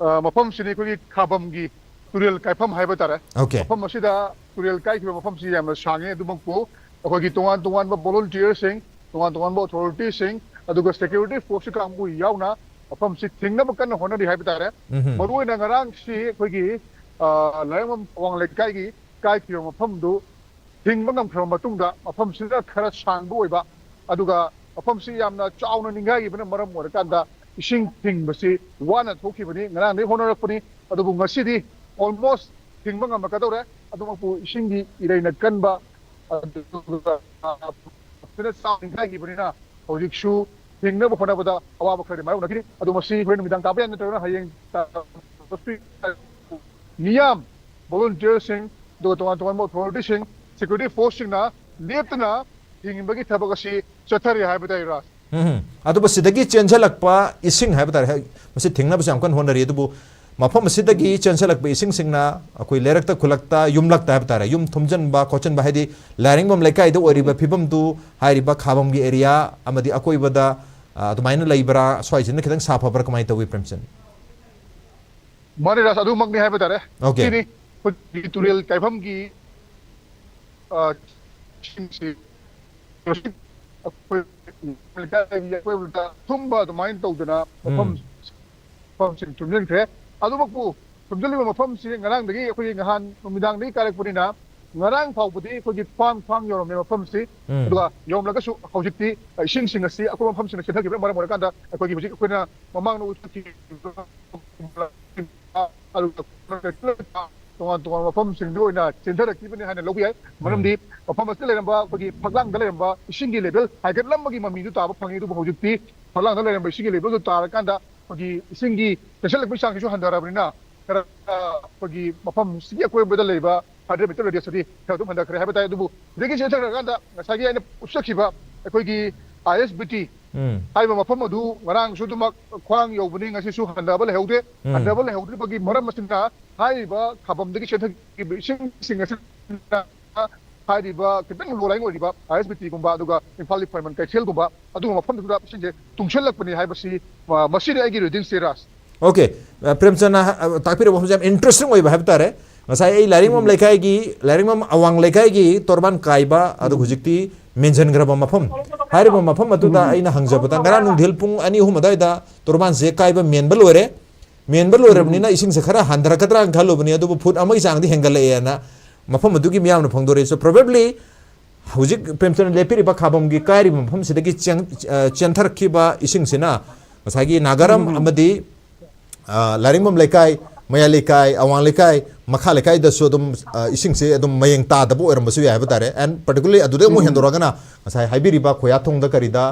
ꯑ, ꯃꯐꯝꯁꯤꯗꯤ ꯑꯩꯈꯣꯏꯒꯤ ꯈꯥꯕꯝꯒꯤ ꯇꯨꯔꯦꯜ ꯀꯥꯏꯐꯝ ꯍꯥꯏꯕ ꯇꯥꯔꯦ꯫ Okay. ꯃꯐꯝ ꯑꯁꯤꯗ ꯇꯨꯔꯦꯜ ꯀꯥꯏꯈꯤꯕ ꯃꯐꯝꯁꯤ ꯌꯥꯝꯅ ꯁꯥꯡꯉꯤ, ꯑꯗꯨꯃꯛꯄꯨ ꯑꯩꯈꯣꯏꯒꯤ ꯇꯣꯉꯥꯟ ꯇꯣꯉꯥꯟꯕ volunteerꯁꯤꯡ, ꯇꯣꯉꯥꯟ ꯇꯣꯉꯥꯟꯕ authorityꯁꯤꯡ, ꯑꯗꯨꯒ security forceꯀꯤ ꯀꯥꯡꯕꯨ ꯌꯥꯎꯅ ꯃꯐꯝꯁꯤ ꯊꯤꯡꯅꯕ ꯀꯟꯅ ꯍꯣꯠꯅꯔꯤ ꯍꯥꯏꯕ ꯇꯥꯔꯦ꯫ ꯎꯝꯍꯨꯝ꯫ ꯃꯔꯨꯑꯣꯏꯅ ꯉꯔꯥꯡꯁꯤ ꯑꯩꯈꯣꯏꯒꯤ, ꯑ, ꯂꯥꯏꯔꯦꯝꯕꯝ ꯑꯋꯥꯡ ꯂꯩꯀꯥꯏꯒꯤ ꯀꯥꯏꯈꯤꯕ ꯃꯐꯝꯗꯨ ꯊꯤꯡꯕ ꯉꯝꯈ꯭ꯔꯕ ꯃꯇꯨꯡꯗ, ꯃꯐꯝꯁꯤꯗ ꯈꯔ ꯁꯥꯡꯕ ꯑꯣꯏꯕ, ꯑꯗꯨꯒ ꯃꯐꯝꯁꯤ ꯌꯥꯝꯅ ꯆꯥꯎꯅ ꯅꯤꯡꯒꯥꯏꯈꯤꯕꯅ ꯃꯔꯝ ꯑꯣꯏꯔꯀꯥꯟꯗ ꯏꯁꯤꯡ ꯊꯤꯡꯕꯁꯤ ꯋꯥꯅ ꯊꯣꯛꯈꯤꯕꯅꯤ꯫ ꯉꯔꯥꯡꯗꯒꯤ ꯍꯣꯠꯅꯔꯛꯄꯅꯤ, ꯑꯗꯨꯕꯨ ꯉꯁꯤꯗꯤ almost ꯊꯤꯡꯕ ꯉꯝꯂꯛꯀꯗꯧꯔꯦ꯫ ꯑꯗꯨꯃꯛꯄꯨ ꯏꯁꯤꯡꯒꯤ ꯏꯔꯩꯅ ꯀꯟꯕ, ꯑꯗꯨꯒ, ꯑ, ꯐꯖꯅ ꯆꯥꯎꯅ ꯏꯪꯊꯈꯤꯕꯅꯤꯅ ꯍꯧꯖꯤꯛꯁꯨ ꯍꯤꯡꯅꯕ ꯍꯣꯠꯅꯕꯗ ꯑꯋꯥꯕ ꯈꯔꯗꯤ ꯃꯥꯌꯣꯛꯅꯈꯤꯅꯤ꯫ ꯑꯗꯨ ꯃꯁꯤ ꯍꯣꯔꯦꯟ ꯅꯨꯃꯤꯗꯥꯡ ꯇꯥꯕ ꯌꯥꯏ, ꯅꯠꯇ꯭ꯔꯒꯅ ꯍꯌꯦꯡ ꯇꯥꯕꯁꯨ ꯌꯥꯏ꯫ ꯃꯤꯌꯥꯝ, ꯚꯣꯂꯨꯟꯇꯤꯌꯔꯁꯤꯡ, ꯑꯗꯨꯒ ꯇꯣꯉꯥꯟ ꯇꯣꯉꯥꯟꯕ ꯑꯣꯊꯣꯔꯤꯇꯤꯁꯤꯡ, ꯁꯦꯀ꯭ꯌꯨꯔꯤꯇꯤ ꯐꯣꯔꯁꯁꯤꯡꯅ ꯂꯦꯞꯇꯅ ꯊꯤꯡꯕꯒꯤ ꯊꯕꯛ ꯑꯁꯤ ꯆꯠꯊꯔꯤ ꯍꯥꯏꯕ ꯇꯥꯏ, ꯔꯥꯖ꯫ ꯎꯝ꯫ ꯑꯗꯨꯕꯨ ꯁꯤꯗꯒꯤ ꯆꯦꯟꯁꯤꯜꯂꯛꯄ ꯏꯁꯤꯡ ꯍꯥꯏꯕ ꯇꯥꯔꯦ, ꯍꯦꯛ ꯃꯁꯤ ꯊꯤꯡꯅꯕꯁꯨ ꯌꯥꯝ ꯀꯟꯅ ꯍꯣꯠꯅꯔꯤ, ꯑꯗꯨꯕꯨ ꯃꯐꯝ ꯑꯁꯤꯗꯒꯤ ꯆꯦꯟꯁꯤꯜꯂꯛꯄ ꯏꯁꯤꯡꯁꯤꯡꯅ ꯑꯩꯈꯣꯏ ꯂꯩꯔꯛꯇ, ꯈꯨꯜꯂꯛꯇ, ꯌꯨꯝꯂꯛꯇ ꯍꯥꯏꯕ ꯇꯥꯔꯦ, ꯌꯨꯝ ꯊꯨꯝꯖꯤꯟꯕ ꯈꯣꯠꯆꯤꯟꯕ, ꯍꯥꯏꯗꯤ ꯂꯥꯏꯔꯤꯡꯕꯝ ꯂꯩꯀꯥꯏꯗ ꯑꯣꯏꯔꯤꯕ ꯐꯤꯕꯝꯗꯨ, ꯍꯥꯏꯔꯤꯕ ꯈꯥꯕꯝꯒꯤ ꯑꯦꯔꯤꯌꯥ ꯑꯃꯗꯤ ꯑꯀꯣꯏꯕꯗ, ꯑ, ꯑꯗꯨꯃꯥꯏꯅ ꯂꯩꯕ꯭ꯔꯥ? ꯁ꯭ꯋꯥꯏꯁꯤꯅ ꯈꯤꯇꯪ ꯁꯥꯐꯕ꯭ꯔꯥ? ꯀꯃꯥꯏꯅ ꯇꯧꯋꯤ, ꯄ꯭ꯔꯦꯝꯆꯟ? ꯃꯥꯅꯦ, ꯔꯥꯖ, ꯑꯗꯨꯃꯛꯅꯤ ꯍꯥꯏꯕ ꯇꯥꯔꯦ꯫ ꯑꯣꯀꯦ꯫ ꯁꯤꯅꯤ ꯑꯩꯈꯣꯏꯒꯤ ꯇꯨꯔꯦꯜ ꯀꯥꯏꯐꯝꯒꯤ, ꯑ, ꯏꯁꯤꯡꯁꯤ ꯑꯩꯈꯣꯏ ꯂꯩꯀꯥꯏꯒꯤ ꯑꯀꯣꯏꯕꯗ ꯊꯨꯝꯕ ꯑꯗꯨꯃꯥꯏꯅ ꯇꯧꯗꯅ ꯃꯐꯝ, ꯎꯝ꯫ ꯃꯐꯝꯁꯤꯡ ꯊꯨꯝꯖꯤꯟꯈ꯭ꯔꯦ꯫ ꯑꯗꯨꯃꯛꯄꯨ ꯊꯨꯝꯖꯤꯜꯂꯤꯕ ꯃꯐꯝꯁꯤ ꯉꯔꯥꯡꯗꯒꯤ, ꯑꯩꯈꯣꯏꯒꯤ ꯅꯍꯥꯟ ꯅꯨꯃꯤꯗꯥꯡꯗꯒꯤ ꯀꯥꯏꯔꯛꯄꯅꯤꯅ, ꯉꯔꯥꯡ ꯐꯥꯎꯕꯗꯤ ꯑꯩꯈꯣꯏꯒꯤ ꯈ꯭ꯋꯥꯡ, ꯈ꯭ꯋꯥꯡ ꯌꯧꯔꯝꯃꯦ ꯃꯐꯝꯁꯤ꯫ ꯎꯝ꯫ ꯑꯗꯨꯒ ꯌꯧꯔꯝꯂꯒꯁꯨ ꯍꯧꯖꯤꯛꯇꯤ ꯏꯁꯤꯡꯁꯤꯡ ꯑꯁꯤ ꯑꯀꯨꯞꯄ ꯃꯐꯝꯁꯤꯡꯗ ꯆꯦꯟꯊꯈꯤꯕꯅ ꯃꯔꯝ ꯑꯣꯏꯔꯀꯥꯟꯗ ꯑꯩꯈꯣꯏꯒꯤ ꯍꯧꯖꯤꯛ ꯑꯩꯈꯣꯏꯅ ꯃꯃꯥꯡꯗ ꯎꯠꯄꯤꯈꯤꯕ ꯑꯗꯨꯒ ꯇꯣꯉꯥꯟ ꯇꯣꯉꯥꯟꯕ ꯃꯐꯝꯁꯤꯡꯗ ꯑꯣꯏꯅ ꯆꯦꯟꯊꯔꯛꯈꯤꯕꯅꯤ ꯍꯥꯏꯅ ꯂꯧꯕ ꯌꯥꯏ꯫ ꯎꯝ꯫ ꯃꯔꯝꯗꯤ ꯃꯐꯝ ꯑꯁꯤꯗ ꯂꯩꯔꯝꯕ ꯑꯩꯈꯣꯏꯒꯤ ꯐꯛꯂꯥꯡꯗ ꯂꯩꯔꯝꯕ ꯏꯁꯤꯡꯒꯤ ꯂꯦꯚꯦꯜ ꯍꯥꯏꯒꯠꯂꯝꯕꯒꯤ ꯃꯃꯤꯗꯨ ꯇꯥꯕ ꯐꯪꯉꯤ, ꯑꯗꯨꯕꯨ ꯍꯧꯖꯤꯛꯇꯤ ꯐꯛꯂꯥꯡꯗ ꯂꯩꯔꯝꯕ ꯏꯁꯤꯡꯒꯤ ꯂꯦꯚꯦꯜꯗꯨ ꯇꯥꯔꯀꯥꯟꯗ ꯑꯩꯈꯣꯏꯒꯤ ꯏꯁꯤꯡꯒꯤ ꯆꯦꯟꯁꯤꯜꯂꯛꯄꯒꯤ ꯆꯥꯡꯁꯤꯁꯨ ꯍꯟꯊꯔꯕꯅꯤꯅ ꯈꯔ ꯑꯩꯈꯣꯏꯒꯤ ꯃꯐꯝꯁꯤꯒꯤ ꯑꯀꯣꯏꯕꯗ ꯂꯩꯕ ꯐꯥꯏꯚ ꯍꯟꯗ꯭ꯔꯦꯠ ꯃꯤꯇꯔ ꯔꯦꯗꯤꯌꯁꯇꯗꯤ ꯈꯔ ꯑꯗꯨꯝ ꯍꯟꯊꯈ꯭ꯔꯦ ꯍꯥꯏꯕ ꯇꯥꯏ꯫ ꯑꯗꯨꯕꯨ ꯁꯤꯗꯒꯤ ꯆꯦꯟꯊꯈ꯭ꯔꯀꯥꯟꯗ ꯉꯁꯥꯏꯒꯤ ꯑꯩꯅ ꯎꯠꯆꯈꯤꯕ ꯑꯩꯈꯣꯏꯒꯤ ꯑꯥꯏ ꯑꯦꯁ ꯕꯤ ꯇꯤ ꯎꯝ꯫ ꯍꯥꯏꯔꯤꯕ ꯃꯐꯝ ꯑꯗꯨ ꯉꯔꯥꯡꯁꯨ ꯑꯗꯨꯃꯛ ꯈ꯭ꯋꯥꯡ ꯌꯧꯕꯅꯤ, ꯉꯁꯤꯁꯨ ꯍꯟꯊꯕ ꯂꯩꯍꯧꯗꯦ꯫ ꯎꯝ꯫ ꯍꯟꯊꯕ ꯂꯩꯍꯧꯗ꯭ꯔꯤꯕꯒꯤ ꯃꯔꯝ ꯑꯁꯤꯅ ꯍꯥꯏꯔꯤꯕ ꯈꯥꯕꯝꯗꯒꯤ ꯆꯦꯟꯊꯈꯤꯕ ꯏꯁꯤꯡꯁꯤꯡ ꯑꯁꯤꯅ ꯍꯥꯏꯔꯤꯕ ꯈꯤꯇꯪ ꯂꯣ ꯂꯥꯏꯡ ꯑꯣꯏꯔꯤꯕ ꯑꯥꯏ ꯑꯦꯁ ꯕꯤ ꯇꯤꯒꯨꯝꯕ, ꯑꯗꯨꯒ ꯏꯝꯐꯥꯜ ꯏꯐꯨꯔꯨ ꯀꯩꯊꯦꯜꯒꯨꯝꯕ ꯑꯗꯨꯒꯨꯝꯕ ꯃꯐꯝꯗꯨꯗ ꯏꯁꯤꯡꯁꯦ ꯇꯨꯡꯁꯤꯜꯂꯛꯄꯅꯤ ꯍꯥꯏꯕꯁꯤ, ꯑ, ꯃꯁꯤꯅꯤ ꯑꯩꯒꯤ ꯔꯤꯗꯤꯡꯁꯦ, ꯔꯥꯖ꯫ ꯑꯣꯀꯦ꯫ ꯑ, ꯄ꯭ꯔꯦꯝꯆꯟꯅ ꯍ-, ꯑ, ꯇꯥꯛꯄꯤꯔꯛꯄ ꯋꯥꯐꯝꯁꯦ ꯌꯥꯝ ꯏꯟꯇꯔꯦꯁꯇꯤꯡ ꯑꯣꯏꯕ ꯍꯥꯏꯕ ꯇꯥꯔꯦ꯫ ꯉꯁꯥꯏ ꯑꯩ ꯂꯥꯏꯔꯤꯡꯕꯝ ꯎꯝ꯫ ꯂꯩꯀꯥꯏꯒꯤ, ꯂꯥꯏꯔꯤꯡꯕꯝ ꯑꯋꯥꯡ ꯂꯩꯀꯥꯏꯒꯤ ꯇꯣꯔꯕꯥꯟ ꯀꯥꯏꯕ, ꯑꯗꯨ ꯎꯝ꯫ ꯍꯧꯖꯤꯛꯇꯤ ꯃꯦꯟꯁꯤꯟꯈ꯭ꯔꯕ ꯃꯐꯝ꯫ ꯍꯥꯏꯔꯤꯕ ꯃꯐꯝ ꯑꯗꯨꯗ ꯎꯝ꯫ ꯑꯩꯅ ꯍꯪꯖꯕꯗ, ꯉꯔꯥꯡ ꯅꯨꯡꯊꯤꯜ ꯄꯨꯡ ꯑꯅꯤ ꯑꯍꯨꯝ ꯑꯗꯨꯋꯥꯏꯗ ꯇꯣꯔꯕꯥꯟꯁꯦ ꯀꯥꯏꯕ ꯃꯦꯟꯕ ꯂꯣꯏꯔꯦ꯫ ꯃꯦꯟꯕ ꯂꯣꯏꯔꯕꯅꯤꯅ ꯎꯝ꯫ ꯏꯁꯤꯡꯁꯦ ꯈꯔ ꯍꯟꯊꯔꯛꯀꯗ꯭ꯔꯥꯅ ꯈꯜꯂꯨꯕꯅꯤ, ꯑꯗꯨꯕꯨ ꯐꯨꯠ ꯑꯃꯒꯤ ꯆꯥꯡꯗꯤ ꯍꯦꯟꯒꯠꯂꯛꯑꯦꯅ ꯃꯐꯝ ꯑꯗꯨꯒꯤ ꯃꯤꯌꯥꯝꯅ ꯐꯣꯡꯗꯣꯔꯛꯏ꯫ So probably ꯍꯧꯖꯤꯛ ꯄ꯭ꯔꯦꯝꯆꯟꯗ ꯂꯦꯞꯄꯤꯔꯤꯕ ꯈꯥꯕꯝꯒꯤ ꯀꯥꯏꯔꯤꯕ ꯃꯐꯝꯁꯤꯗꯒꯤ ꯆꯦꯟ-, ꯑ, ꯆꯦꯟꯊꯔꯛꯈꯤꯕ ꯏꯁꯤꯡꯁꯤꯅ ꯉꯁꯥꯏꯒꯤ ꯅꯥꯒꯥꯔꯝ ꯎꯝ꯫ ꯑꯃꯗꯤ, ꯑ, ꯂꯥꯏꯔꯤꯡꯕꯝ ꯂꯩꯀꯥꯏ, ꯃꯌꯥꯏ ꯂꯩꯀꯥꯏ, ꯑꯋꯥꯡ ꯂꯩꯀꯥꯏ, ꯃꯈꯥ ꯂꯩꯀꯥꯏꯗꯁꯨ ꯑꯗꯨꯝ, ꯑ, ꯏꯁꯤꯡꯁꯦ ꯑꯗꯨꯝ ꯃꯌꯦꯡ ꯇꯥꯗꯕ ꯑꯣꯏꯔꯝꯕꯁꯨ ꯌꯥꯏ ꯍꯥꯏꯕ ꯇꯥꯔꯦ꯫ And particularly ꯑꯗꯨꯗꯩ ꯑꯃꯨꯛ ꯎꯝ꯫ ꯍꯦꯟꯗꯣꯔꯛꯑꯒꯅ ꯉꯁꯥꯏ ꯍꯥꯏꯕꯤꯔꯤꯕ ꯈꯣꯌꯥꯊꯣꯡꯗ ꯀꯔꯤꯗ,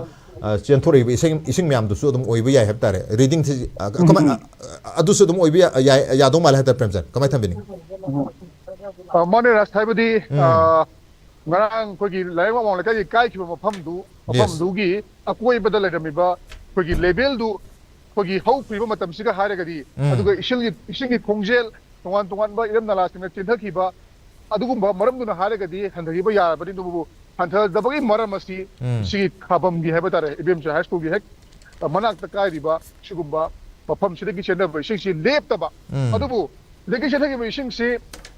ꯑ, ꯆꯦꯟꯊꯣꯔꯛꯏꯕ ꯏꯁꯤꯡ, ꯏꯁꯤꯡ ꯃꯌꯥꯝꯗꯨꯁꯨ ꯑꯗꯨꯝ ꯑꯣꯏꯕ ꯌꯥꯏ ꯍꯥꯏꯕ ꯇꯥꯔꯦ꯫ Reading ꯁꯤ, ꯑ, ꯀ-, ꯎꯝ꯫ ꯀꯃꯥꯏ-, ꯑ, ꯑꯗꯨꯁꯨ ꯑꯗꯨꯝ ꯑꯣꯏꯕ ꯌꯥ-, ꯌꯥꯏ, ꯌꯥꯗꯧ ꯃꯥꯜꯂꯦ ꯍꯥꯏ ꯇꯥꯔꯦ, ꯄ꯭ꯔꯦꯝꯆꯟ꯫ ꯀꯃꯥꯏ ꯊꯝꯕꯤꯅꯤꯡꯉꯤ? ꯑ, ꯃꯥꯅꯦ, ꯔꯥꯖ, ꯍꯥꯏꯕꯗꯤ, ꯎꯝ꯫ ꯑ, ꯉꯔꯥꯡ ꯑꯩꯈꯣꯏꯒꯤ ꯂꯥꯏꯔꯤꯛ ꯃꯃꯥꯡ ꯂꯩꯀꯥꯏꯒꯤ ꯀꯥꯏꯈꯤꯕ ꯃꯐꯝꯗꯨ, Yes. ꯃꯐꯝꯗꯨꯒꯤ ꯑꯀꯣꯏꯕꯗ ꯂꯩꯔꯝꯃꯤꯕ ꯑꯩꯈꯣꯏꯒꯤ level ꯗꯨ ꯑꯩꯈꯣꯏꯒꯤ ꯍꯧꯈ꯭ꯔꯤꯕ ꯃꯇꯝꯁꯤꯒ ꯍꯥꯏꯔꯒꯗꯤ, ꯎꯝ꯫ ꯑꯗꯨꯒ ꯏꯁꯤꯡꯒꯤ, ꯏꯁꯤꯡꯒꯤ ꯈꯣꯡꯖꯦꯜ, ꯇꯣꯉꯥꯟ ꯇꯣꯉꯥꯟꯕ ꯏꯔꯝ ꯅꯂꯥꯁꯤꯡꯅ ꯆꯦꯟꯊꯈꯤꯕ, ꯑꯗꯨꯒꯨꯝꯕ ꯃꯔꯝꯗꯨꯅ ꯍꯥꯏꯔꯒꯗꯤ ꯍꯟꯊꯈꯤꯕ ꯌꯥꯔꯕꯅꯤ꯫ ꯑꯗꯨꯕꯨ ꯍꯟꯊꯗꯕꯒꯤ ꯃꯔꯝ ꯑꯁꯤ ꯎꯝ꯫ ꯁꯤꯒꯤ ꯈꯥꯕꯝꯒꯤ ꯍꯥꯏꯕ ꯇꯥꯔꯦ, ꯏꯕꯦꯝꯆꯥ ꯍꯥꯏ ꯁ꯭ꯀꯨꯜꯒꯤ ꯍꯦꯛ ꯃꯅꯥꯛꯇ ꯀꯥꯏꯔꯤꯕ ꯁꯤꯒꯨꯝꯕ ꯃꯐꯝꯁꯤꯗꯒꯤ ꯆꯦꯟꯊꯕ ꯏꯁꯤꯡꯁꯤ ꯂꯦꯞꯇꯕ꯫ ꯎꯝ꯫ ꯑꯗꯨꯕꯨ ꯁꯤꯗꯒꯤ ꯆꯦꯟꯊꯈꯤꯕ ꯏꯁꯤꯡꯁꯤ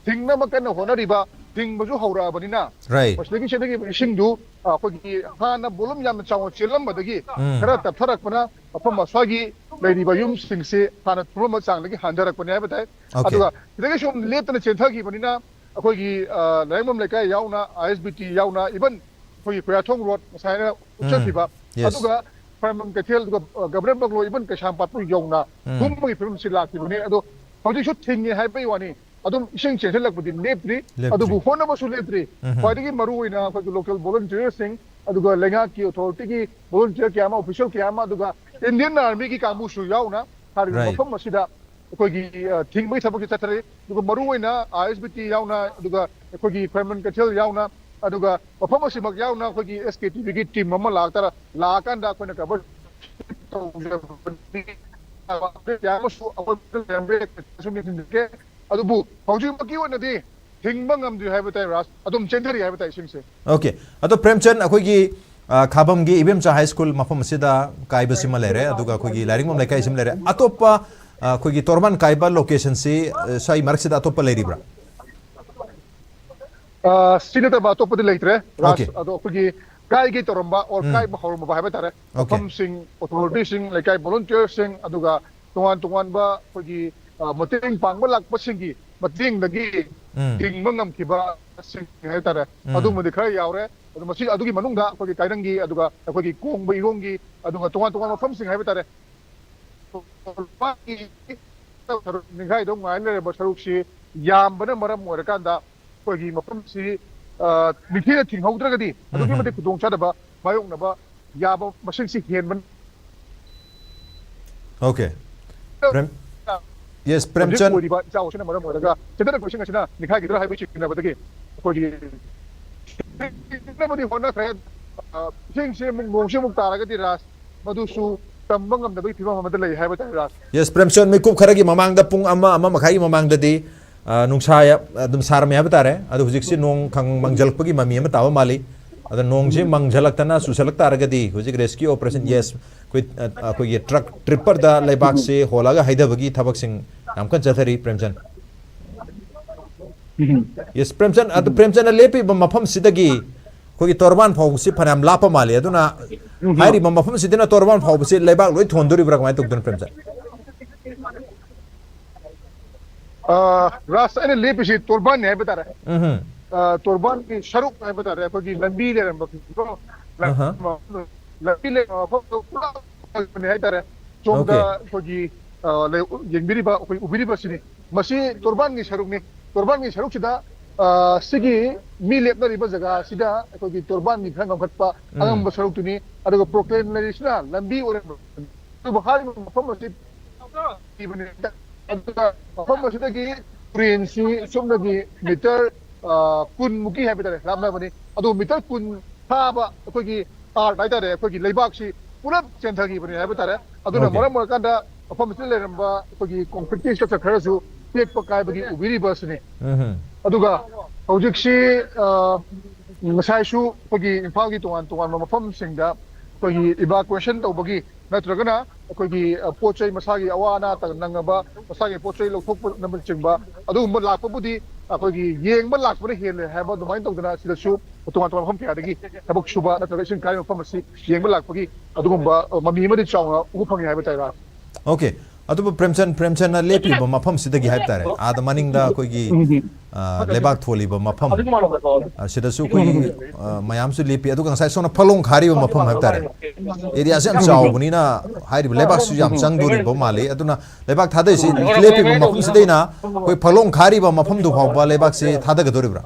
ꯊꯤꯡꯅꯕ ꯀꯟꯅ ꯍꯣꯠꯅꯔꯤꯕ, ꯊꯤꯡꯕꯁꯨ ꯍꯧꯔꯛꯑꯕꯅꯤꯅ, Right. ꯃꯁꯤꯗꯒꯤ ꯆꯦꯟꯊꯈꯤꯕ ꯏꯁꯤꯡꯗꯨ, ꯑ, ꯑꯩꯈꯣꯏꯒꯤ ꯍꯥꯟꯅ volume ꯌꯥꯝꯅ ꯆꯥꯎꯅ ꯆꯦꯜꯂꯝꯕꯗꯒꯤ ꯎꯝ꯫ ꯈꯔ ꯇꯞꯊꯔꯛꯄꯅ ꯃꯐꯝ ꯑꯁ꯭ꯋꯥꯏꯒꯤ ꯂꯩꯔꯤꯕ ꯌꯨꯝꯁꯤꯡꯁꯤ ꯍꯥꯟꯅ ꯊꯨꯝꯂꯝꯕ ꯆꯥꯡꯗꯒꯤ ꯍꯟꯊꯔꯛꯄꯅꯤ ꯍꯥꯏꯕ ꯇꯥꯏ꯫ Okay. ꯑꯗꯨꯒ ꯁꯤꯗꯒꯤ ꯁꯨꯝ ꯂꯦꯞꯇꯅ ꯆꯦꯟꯊꯈꯤꯕꯅꯤꯅ ꯑꯩꯈꯣꯏꯒꯤ, ꯑ, ꯂꯥꯏꯔꯦꯝꯕꯝ ꯂꯩꯀꯥꯏ ꯌꯥꯎꯅ, I S B T ꯌꯥꯎꯅ, even ꯑꯩꯈꯣꯏꯒꯤ ꯈꯣꯌꯥꯊꯣꯡ ꯔꯣꯗ ꯉꯁꯥꯏꯅ ꯎꯠꯆꯈꯤꯕ, Yes. ꯑꯗꯨꯒ ꯈ꯭ꯋꯥꯏꯔꯝꯕꯟ ꯀꯩꯊꯦꯜ, ꯑꯗꯨꯒ, ꯑ, ꯒꯕꯔꯅꯦꯟ ꯕꯪꯒ꯭ꯂꯣ, even ꯀꯩꯁꯥꯝꯄꯥꯠꯄꯨ ꯌꯧꯅ ꯎꯝ꯫ ꯊꯨꯝꯕꯒꯤ ꯐꯤꯕꯝꯁꯤ ꯂꯥꯛꯈꯤꯕꯅꯤ꯫ ꯑꯗꯣ ꯍꯧꯖꯤꯛꯁꯨ ꯊꯤꯡꯉꯦ ꯍꯥꯏꯕꯒꯤ ꯋꯥꯅꯤ, ꯑꯗꯨꯝ ꯏꯁꯤꯡ ꯆꯦꯟꯁꯤꯜꯂꯛꯄꯗꯤ ꯂꯦꯞꯇ꯭ꯔꯤ, ꯂꯦꯞꯇ꯭ꯔꯤ꯫ ꯑꯗꯨꯕꯨ ꯍꯣꯠꯅꯕꯁꯨ ꯂꯦꯞꯇ꯭ꯔꯤ꯫ ꯎꯝ꯫ ꯈ꯭ꯋꯥꯏꯗꯒꯤ ꯃꯔꯨ ꯑꯣꯏꯅ ꯑꯩꯈꯣꯏꯒꯤ local volunteerꯁꯤꯡ, ꯑꯗꯨꯒ ꯂꯩꯉꯥꯛꯀꯤ authorityꯒꯤ volunteer ꯀꯌꯥ ꯑꯃ, official ꯀꯌꯥ ꯑꯃ, ꯑꯗꯨꯒ Indian Armyꯒꯤ ꯀꯥꯡꯕꯨꯁꯨ ꯌꯥꯎꯅ ꯍꯥꯏꯔꯤꯕ Right. ꯃꯐꯝ ꯑꯁꯤꯗ ꯑꯩꯈꯣꯏꯒꯤ, ꯑ, ꯊꯤꯡꯕꯒꯤ ꯊꯕꯛꯁꯤ ꯆꯠꯊꯔꯤ꯫ ꯑꯗꯨꯒ ꯃꯔꯨ ꯑꯣꯏꯅ I S B T ꯌꯥꯎꯅ, ꯑꯗꯨꯒ ꯑꯩꯈꯣꯏꯒꯤ ꯈ꯭ꯋꯥꯏꯔꯝꯕꯟ ꯀꯩꯊꯦꯜ ꯌꯥꯎꯅ, ꯑꯗꯨꯒ ꯃꯐꯝ ꯑꯁꯤꯃꯛ ꯌꯥꯎꯅ ꯑꯩꯈꯣꯏꯒꯤ S K T Vꯒꯤ team ꯑꯃ ꯂꯥꯛꯇꯥꯔ-, ꯂꯥꯛꯑꯀꯥꯟꯗ ꯑꯩꯈꯣꯏꯅ cover ꯇꯧꯖꯕꯅꯤ꯫ ꯀꯌꯥ ꯑꯃꯁꯨ ꯑꯩꯈꯣꯏ ꯂꯩꯔꯝꯕ ꯌꯥꯏ, ꯁꯨꯝ ꯌꯦꯡꯁꯤꯟꯖꯒꯦ꯫ ꯑꯗꯨꯕꯨ ꯍꯧꯖꯤꯛꯃꯛꯀꯤ ꯑꯣꯏꯅꯗꯤ ꯍꯤꯡꯕ ꯉꯝꯗ꯭ꯔꯤ ꯍꯥꯏꯕ ꯇꯥꯏ, ꯔꯥꯖ꯫ ꯑꯗꯨꯝ ꯆꯦꯟꯊꯔꯤ ꯍꯥꯏꯕ ꯇꯥꯏ ꯏꯁꯤꯡꯁꯦ꯫ Okay. ꯑꯗꯣ ꯄ꯭ꯔꯦꯝꯆꯟ, ꯑꯩꯈꯣꯏꯒꯤ, ꯑ, ꯈꯥꯕꯝꯒꯤ ꯏꯕꯦꯝꯆꯥ ꯍꯥꯏ ꯁ꯭ꯀꯨꯜ ꯃꯐꯝ ꯑꯁꯤꯗ ꯀꯥꯏꯕꯁꯤꯃ ꯂꯩꯔꯦ, ꯑꯗꯨꯒ ꯑꯩꯈꯣꯏꯒꯤ ꯂꯥꯏꯔꯤꯛꯃꯝ ꯂꯩꯀꯥꯏꯁꯤꯃ ꯂꯩꯔꯦ꯫ ꯑꯇꯣꯞꯄ, ꯑ, ꯑꯩꯈꯣꯏꯒꯤ ꯇꯣꯔꯕꯥꯟ ꯀꯥꯏꯕ locationꯁꯤ, ꯑ, ꯁ꯭ꯋꯥꯏ ꯃꯔꯛꯁꯤꯗ ꯑꯇꯣꯞꯄ ꯂꯩꯔꯤꯕ꯭ꯔꯥ? ꯑ, ꯁꯤ ꯅꯠꯇꯕ ꯑꯇꯣꯞꯄꯗꯤ ꯂꯩꯇ꯭ꯔꯦ, ꯔꯥꯖ꯫ Okay. ꯑꯗꯣ ꯑꯩꯈꯣꯏꯒꯤ ꯀꯥꯏꯒꯦ ꯇꯧꯔꯝꯕ or ꯎꯝ꯫ ꯀꯥꯏꯕ ꯍꯧꯔꯝꯃꯕ ꯍꯥꯏꯕ ꯇꯥꯔꯦ꯫ Okay. ꯃꯐꯝꯁꯤꯡ, authorityꯁꯤꯡ, ꯂꯩꯀꯥꯏ volunteerꯁꯤꯡ, ꯑꯗꯨꯒ ꯇꯣꯉꯥꯟ ꯇꯣꯉꯥꯟꯕ ꯑꯩꯈꯣꯏꯒꯤ, ꯑ, ꯃꯇꯦꯡ ꯄꯥꯡꯕ ꯂꯥꯛꯄꯁꯤꯡꯒꯤ ꯃꯇꯦꯡꯗꯒꯤ ꯎꯝ꯫ ꯍꯤꯡꯕ ꯉꯝꯈꯤꯕꯁꯤꯡ ꯍꯥꯏꯕ ꯇꯥꯔꯦ, ꯎꯝ꯫ ꯑꯗꯨꯒꯨꯝꯕꯗꯤ ꯈꯔ ꯌꯥꯎꯔꯦ꯫ ꯑꯗꯨ ꯃꯁꯤ, ꯑꯗꯨꯒꯤ ꯃꯅꯨꯡꯗ ꯑꯩꯈꯣꯏꯒꯤ ꯀꯥꯏꯔꯪꯒꯤ, ꯑꯗꯨꯒ ꯑꯩꯈꯣꯏꯒꯤ ꯀꯣꯡꯕ ꯏꯔꯣꯡꯒꯤ, ꯑꯗꯨꯒ ꯇꯣꯉꯥꯟ ꯇꯣꯉꯥꯟꯕ ꯃꯐꯝꯁꯤꯡ ꯍꯥꯏꯕ ꯇꯥꯔꯦ, ꯁꯔꯨꯛ ꯅꯤꯡꯈꯥꯏꯗꯧ ꯉꯥꯏ ꯂꯩꯔꯕ ꯁꯔꯨꯛꯁꯤ ꯌꯥꯝꯕꯅ ꯃꯔꯝ ꯑꯣꯏꯔꯀꯥꯟꯗ ꯑꯩꯈꯣꯏꯒꯤ ꯃꯐꯝꯁꯤ, ꯑ, ꯅꯤꯡꯊꯤꯅ ꯊꯤꯡꯍꯧꯗ꯭ꯔꯒꯗꯤ ꯑꯗꯨꯛꯀꯤ ꯎꯝ꯫ ꯃꯇꯤꯛ ꯈꯨꯗꯣꯡꯆꯥꯗꯕ ꯃꯥꯌꯣꯛꯅꯕ ꯌꯥꯕ ꯃꯁꯤꯡꯁꯤ ꯍꯦꯟꯕꯅ Okay. Prem- Yes, ꯍꯧꯖꯤꯛ Premchand. ꯑꯣꯏꯔꯤꯕ ꯏꯆꯥꯎ ꯑꯁꯤꯅ ꯃꯔꯝ ꯑꯣꯏꯔꯒ ꯆꯦꯟꯊꯔꯛꯄꯁꯤꯡ ꯑꯁꯤꯅ ꯅꯤꯡꯈꯥꯏꯈꯤꯗ꯭ꯔꯥ ꯍꯥꯏꯕ ꯆꯤꯡꯅꯕꯗꯒꯤ ꯑꯩꯈꯣꯏꯒꯤ ꯍꯣꯠꯅꯈ꯭ꯔꯦ꯫ ꯑ, ꯏꯁꯤꯡꯁꯦ ꯑꯃꯨꯛ, ꯅꯣꯡꯁꯦ ꯑꯃꯨꯛ ꯇꯥꯔꯒꯗꯤ, ꯔꯥꯖ, ꯃꯗꯨꯁꯨ ꯇꯝꯕ ꯉꯝꯗꯕꯒꯤ ꯐꯤꯕꯝ ꯑꯃꯗ ꯂꯩ ꯍꯥꯏꯕ ꯇꯥꯔꯦ, ꯔꯥꯖ꯫ Yes, ꯄ꯭ꯔꯦꯝꯆꯟ, ꯃꯤꯀꯨꯞ ꯈꯔꯒꯤ ꯃꯃꯥꯡꯗ, ꯄꯨꯡ ꯑꯃ, ꯑꯃ ꯃꯈꯥꯏꯒꯤ ꯃꯃꯥꯡꯗꯗꯤ, ꯑ, ꯅꯨꯡꯁꯥ ꯌꯥ-, ꯑꯗꯨꯝ ꯁꯥꯔꯝꯃꯦ ꯍꯥꯏꯕ ꯇꯥꯔꯦ꯫ ꯑꯗꯣ ꯍꯧꯖꯤꯛꯁꯤ ꯅꯣꯡ ꯈꯪ-, ꯃꯪꯖꯜꯂꯛꯄꯒꯤ ꯃꯃꯤ ꯑꯃ ꯇꯥꯕ ꯃꯥꯜꯂꯤ꯫ ꯑꯗꯣ ꯅꯣꯡꯁꯤ ꯃꯪꯖꯜꯂꯛꯇꯅ ꯆꯨꯁꯜꯂꯛ ꯇꯥꯔꯒꯗꯤ ꯍꯧꯖꯤꯛ rescue operation, yes, ꯑꯩꯈꯣꯏ, ꯑ, ꯑꯩꯈꯣꯏꯒꯤ truck tripperꯗ ꯂꯩꯕꯥꯛꯁꯤ ꯍꯣꯜꯂꯒ ꯍꯩꯊꯕꯒꯤ ꯊꯕꯛꯁꯤꯡ ꯌꯥꯝ ꯀꯟꯅ ꯆꯠꯊꯔꯤ, ꯄ꯭ꯔꯦꯝꯆꯟ꯫ Yes, ꯄ꯭ꯔꯦꯝꯆꯟ, ꯑꯗꯨ ꯄ꯭ꯔꯦꯝꯆꯟꯅ ꯂꯦꯞꯄꯤꯕ ꯃꯐꯝꯁꯤꯗꯒꯤ ꯑꯩꯈꯣꯏꯒꯤ ꯇꯣꯔꯕꯥꯟ ꯐꯥꯎꯕꯁꯤ ꯐꯅꯌꯥꯝ ꯂꯥꯞꯄ ꯃꯥꯜꯂꯤ꯫ ꯑꯗꯨꯅ ꯍꯥꯏꯔꯤꯕ ꯃꯐꯝꯁꯤꯗꯅ ꯇꯣꯔꯕꯥꯟ ꯐꯥꯎꯕꯁꯤ ꯂꯩꯕꯥꯛ ꯂꯣꯏ ꯊꯣꯟꯗꯣꯔꯤꯕ꯭ꯔꯥ, ꯀꯃꯥꯏꯅ ꯇꯧꯗꯣꯏꯅꯣ, ꯄ꯭ꯔꯦꯝꯆꯟ? ꯑ, ꯔꯥꯖ, ꯑꯩꯅ ꯂꯦꯞꯄꯤꯁꯤ ꯇꯣꯔꯕꯥꯟꯅꯤ ꯍꯥꯏꯕ ꯇꯥꯔꯦ꯫ ꯎꯝꯍꯨꯝ꯫ ꯑ, ꯇꯣꯔꯕꯥꯟꯒꯤ ꯁꯔꯨꯛ ꯍꯥꯏꯕ ꯇꯥꯔꯦ, ꯑꯩꯈꯣꯏꯒꯤ ꯂꯝꯕꯤ ꯂꯩꯔꯝꯕ, ꯑꯍ꯫ ꯂꯝꯕꯤ ꯂꯩꯔꯝꯕ ꯃꯐꯝꯗꯣ ꯄꯨꯔꯥ ꯐꯖꯕꯅꯤ ꯍꯥꯏ ꯇꯥꯔꯦ꯫ ꯁꯣꯝꯗ Okay꯫ ꯑꯩꯈꯣꯏꯒꯤ, ꯑ, ꯂꯩ-, ꯌꯦꯡꯕꯤꯔꯤꯕ, ꯑꯩꯈꯣꯏ ꯎꯕꯤꯔꯤꯕꯁꯤꯅꯤ, ꯃꯁꯤ ꯇꯣꯔꯕꯥꯟꯒꯤ ꯁꯔꯨꯛꯅꯤ꯫ ꯇꯣꯔꯕꯥꯟꯒꯤ ꯁꯔꯨꯛꯁꯤꯗ, ꯑ, ꯁꯤꯒꯤ ꯃꯤ ꯂꯦꯞꯅꯔꯤꯕ ꯖꯒꯥ ꯑꯁꯤꯗ ꯑꯩꯈꯣꯏꯒꯤ ꯇꯣꯔꯕꯥꯟꯒꯤ ꯈꯔ ꯉꯝꯈꯠꯄ ꯎꯝ꯫ ꯑꯉꯝꯕ ꯁꯔꯨꯛꯇꯨꯅꯤ꯫ ꯑꯗꯨꯒ proclaimerꯁꯤꯅ ꯂꯝꯕꯤ ꯑꯣꯏꯔꯝꯕ, ꯑꯗꯨꯕꯨ ꯍꯥꯏꯔꯤꯕ ꯃꯐꯝ ꯑꯁꯤ ꯄꯤꯕꯅꯤ꯫ ꯑꯗꯨꯒ ꯃꯐꯝ ꯑꯁꯤꯗꯒꯤ ꯇꯨꯔꯦꯟꯁꯤ ꯁꯨꯞꯅꯒꯤ meter, ꯑ, ꯀꯨꯟ ꯃꯨꯛꯀꯤ ꯍꯥꯏꯕ ꯇꯥꯔꯦ, ꯂꯥꯞꯅꯕꯅꯤ꯫ ꯑꯗꯨ meter ꯀꯨꯟ ꯊꯥꯕ ꯑꯩꯈꯣꯏꯒꯤ earth ꯍꯥꯏ ꯇꯥꯔꯦ, ꯑꯩꯈꯣꯏꯒꯤ ꯂꯩꯕꯥꯛꯁꯤ ꯄꯨꯂꯞ ꯆꯦꯟꯊꯈꯤꯕꯅꯤ ꯍꯥꯏꯕ ꯇꯥꯔꯦ꯫ ꯑꯗꯨꯅ Okay꯫ ꯃꯔꯝ ꯑꯣꯏꯔꯀꯥꯟꯗ ꯃꯐꯝ ꯑꯁꯤꯗ ꯂꯩꯔꯝꯕ ꯑꯩꯈꯣꯏꯒꯤ concreteꯀꯤ structure ꯈꯔꯁꯨ ꯇꯦꯛꯄ ꯀꯥꯏꯕꯒꯤ ꯎꯕꯤꯔꯤꯕ ꯑꯁꯤꯅꯤ꯫ ꯎꯝꯍꯨꯝ꯫ ꯑꯗꯨꯒ ꯍꯧꯖꯤꯛꯁꯤ, ꯑ, ꯉꯁꯥꯏꯁꯨ ꯑꯩꯈꯣꯏꯒꯤ ꯏꯝꯐꯥꯜꯒꯤ ꯇꯣꯉꯥꯟ ꯇꯣꯉꯥꯟꯕ ꯃꯐꯝꯁꯤꯡꯗ ꯑꯩꯈꯣꯏꯒꯤ evacuation ꯇꯧꯕꯒꯤ ꯅꯠꯇ꯭ꯔꯒꯅ ꯑꯩꯈꯣꯏꯒꯤ, ꯑ, ꯄꯣꯠ ꯆꯩ ꯃꯁꯥꯒꯤ ꯑꯋꯥ ꯑꯅꯥ ꯅꯪꯉꯕ ꯃꯁꯥꯒꯤ ꯄꯣꯠ ꯆꯩ ꯂꯧꯊꯣꯛꯄꯅꯆꯤꯡꯕ ꯑꯗꯨꯒꯨꯝꯕ ꯂꯥꯛꯄꯕꯨꯗꯤ ꯑꯩꯈꯣꯏꯒꯤ ꯌꯦꯡꯕ ꯂꯥꯛꯄꯅ ꯍꯦꯜꯂꯦ ꯍꯥꯏꯕ ꯑꯗꯨꯃꯥꯏꯅ ꯇꯧꯗꯅ ꯁꯤꯗꯁꯨ ꯇꯣꯉꯥꯟ ꯇꯣꯉꯥꯟꯕ ꯃꯐꯝ ꯀꯌꯥꯗꯒꯤ ꯊꯕꯛ ꯁꯨꯕ ꯅꯠꯇ꯭ꯔꯒ ꯏꯁꯤꯡ ꯀꯥꯏꯕ ꯃꯐꯝ ꯑꯁꯤ ꯌꯦꯡꯕ ꯂꯥꯛꯄꯒꯤ ꯑꯗꯨꯒꯨꯝꯕ, ꯑ, ꯃꯃꯤ ꯑꯃꯗꯤ ꯆꯥꯎꯅ ꯎꯕ ꯐꯪꯉꯤ ꯍꯥꯏꯕ ꯇꯥꯔꯦ, ꯔꯥꯖ꯫ Okay꯫ ꯑꯗꯨꯕꯨ ꯄ꯭ꯔꯦꯝꯆꯟ ꯄ꯭ꯔꯦꯝꯆꯟꯅ ꯂꯦꯞꯄꯤꯕ ꯃꯐꯝꯁꯤꯗꯒꯤ ꯍꯥꯏꯕ ꯇꯥꯔꯦ, ꯑꯥꯗ ꯃꯅꯤꯡꯗ ꯑꯩꯈꯣꯏꯒꯤ, ꯎꯝ, ꯎꯝ꯫ ꯑ, ꯂꯩꯕꯥꯛ ꯊꯣꯜꯂꯤꯕ ꯃꯐꯝ, ꯑ, ꯁꯤꯗꯁꯨ ꯑꯩꯈꯣꯏꯒꯤ, ꯑ, ꯃꯌꯥꯝꯁꯨ ꯂꯦꯞꯄꯤ꯫ ꯑꯗꯨꯒ ꯉꯁꯥꯏ ꯁꯣꯝꯅ ꯐꯂꯣꯡ ꯈꯥꯔꯤꯕ ꯃꯐꯝ ꯍꯥꯏꯕ ꯇꯥꯔꯦ, ꯑꯦꯔꯤꯌꯥꯁꯦ ꯌꯥꯝ ꯆꯥꯎꯕꯅꯤꯅ ꯍꯥꯏꯔꯤꯕ ꯂꯩꯕꯥꯛꯁꯤꯁꯨ ꯌꯥꯝ ꯆꯪꯗꯣꯔꯤꯕ ꯃꯥꯜꯂꯤ꯫ ꯑꯗꯨꯅ ꯂꯩꯕꯥꯛ ꯊꯥꯗꯔꯤꯁꯤ ꯂꯦꯞꯄꯤꯕ ꯃꯐꯝꯁꯤꯗꯩꯅ ꯑꯩꯈꯣꯏ ꯐꯂꯣꯡ ꯈꯥꯔꯤꯕ ꯃꯐꯝꯗꯨ ꯐꯥꯎꯕ ꯂꯩꯕꯥꯛꯁꯦ ꯊꯥꯗꯒꯗꯧꯔꯤꯕ꯭ꯔꯥ?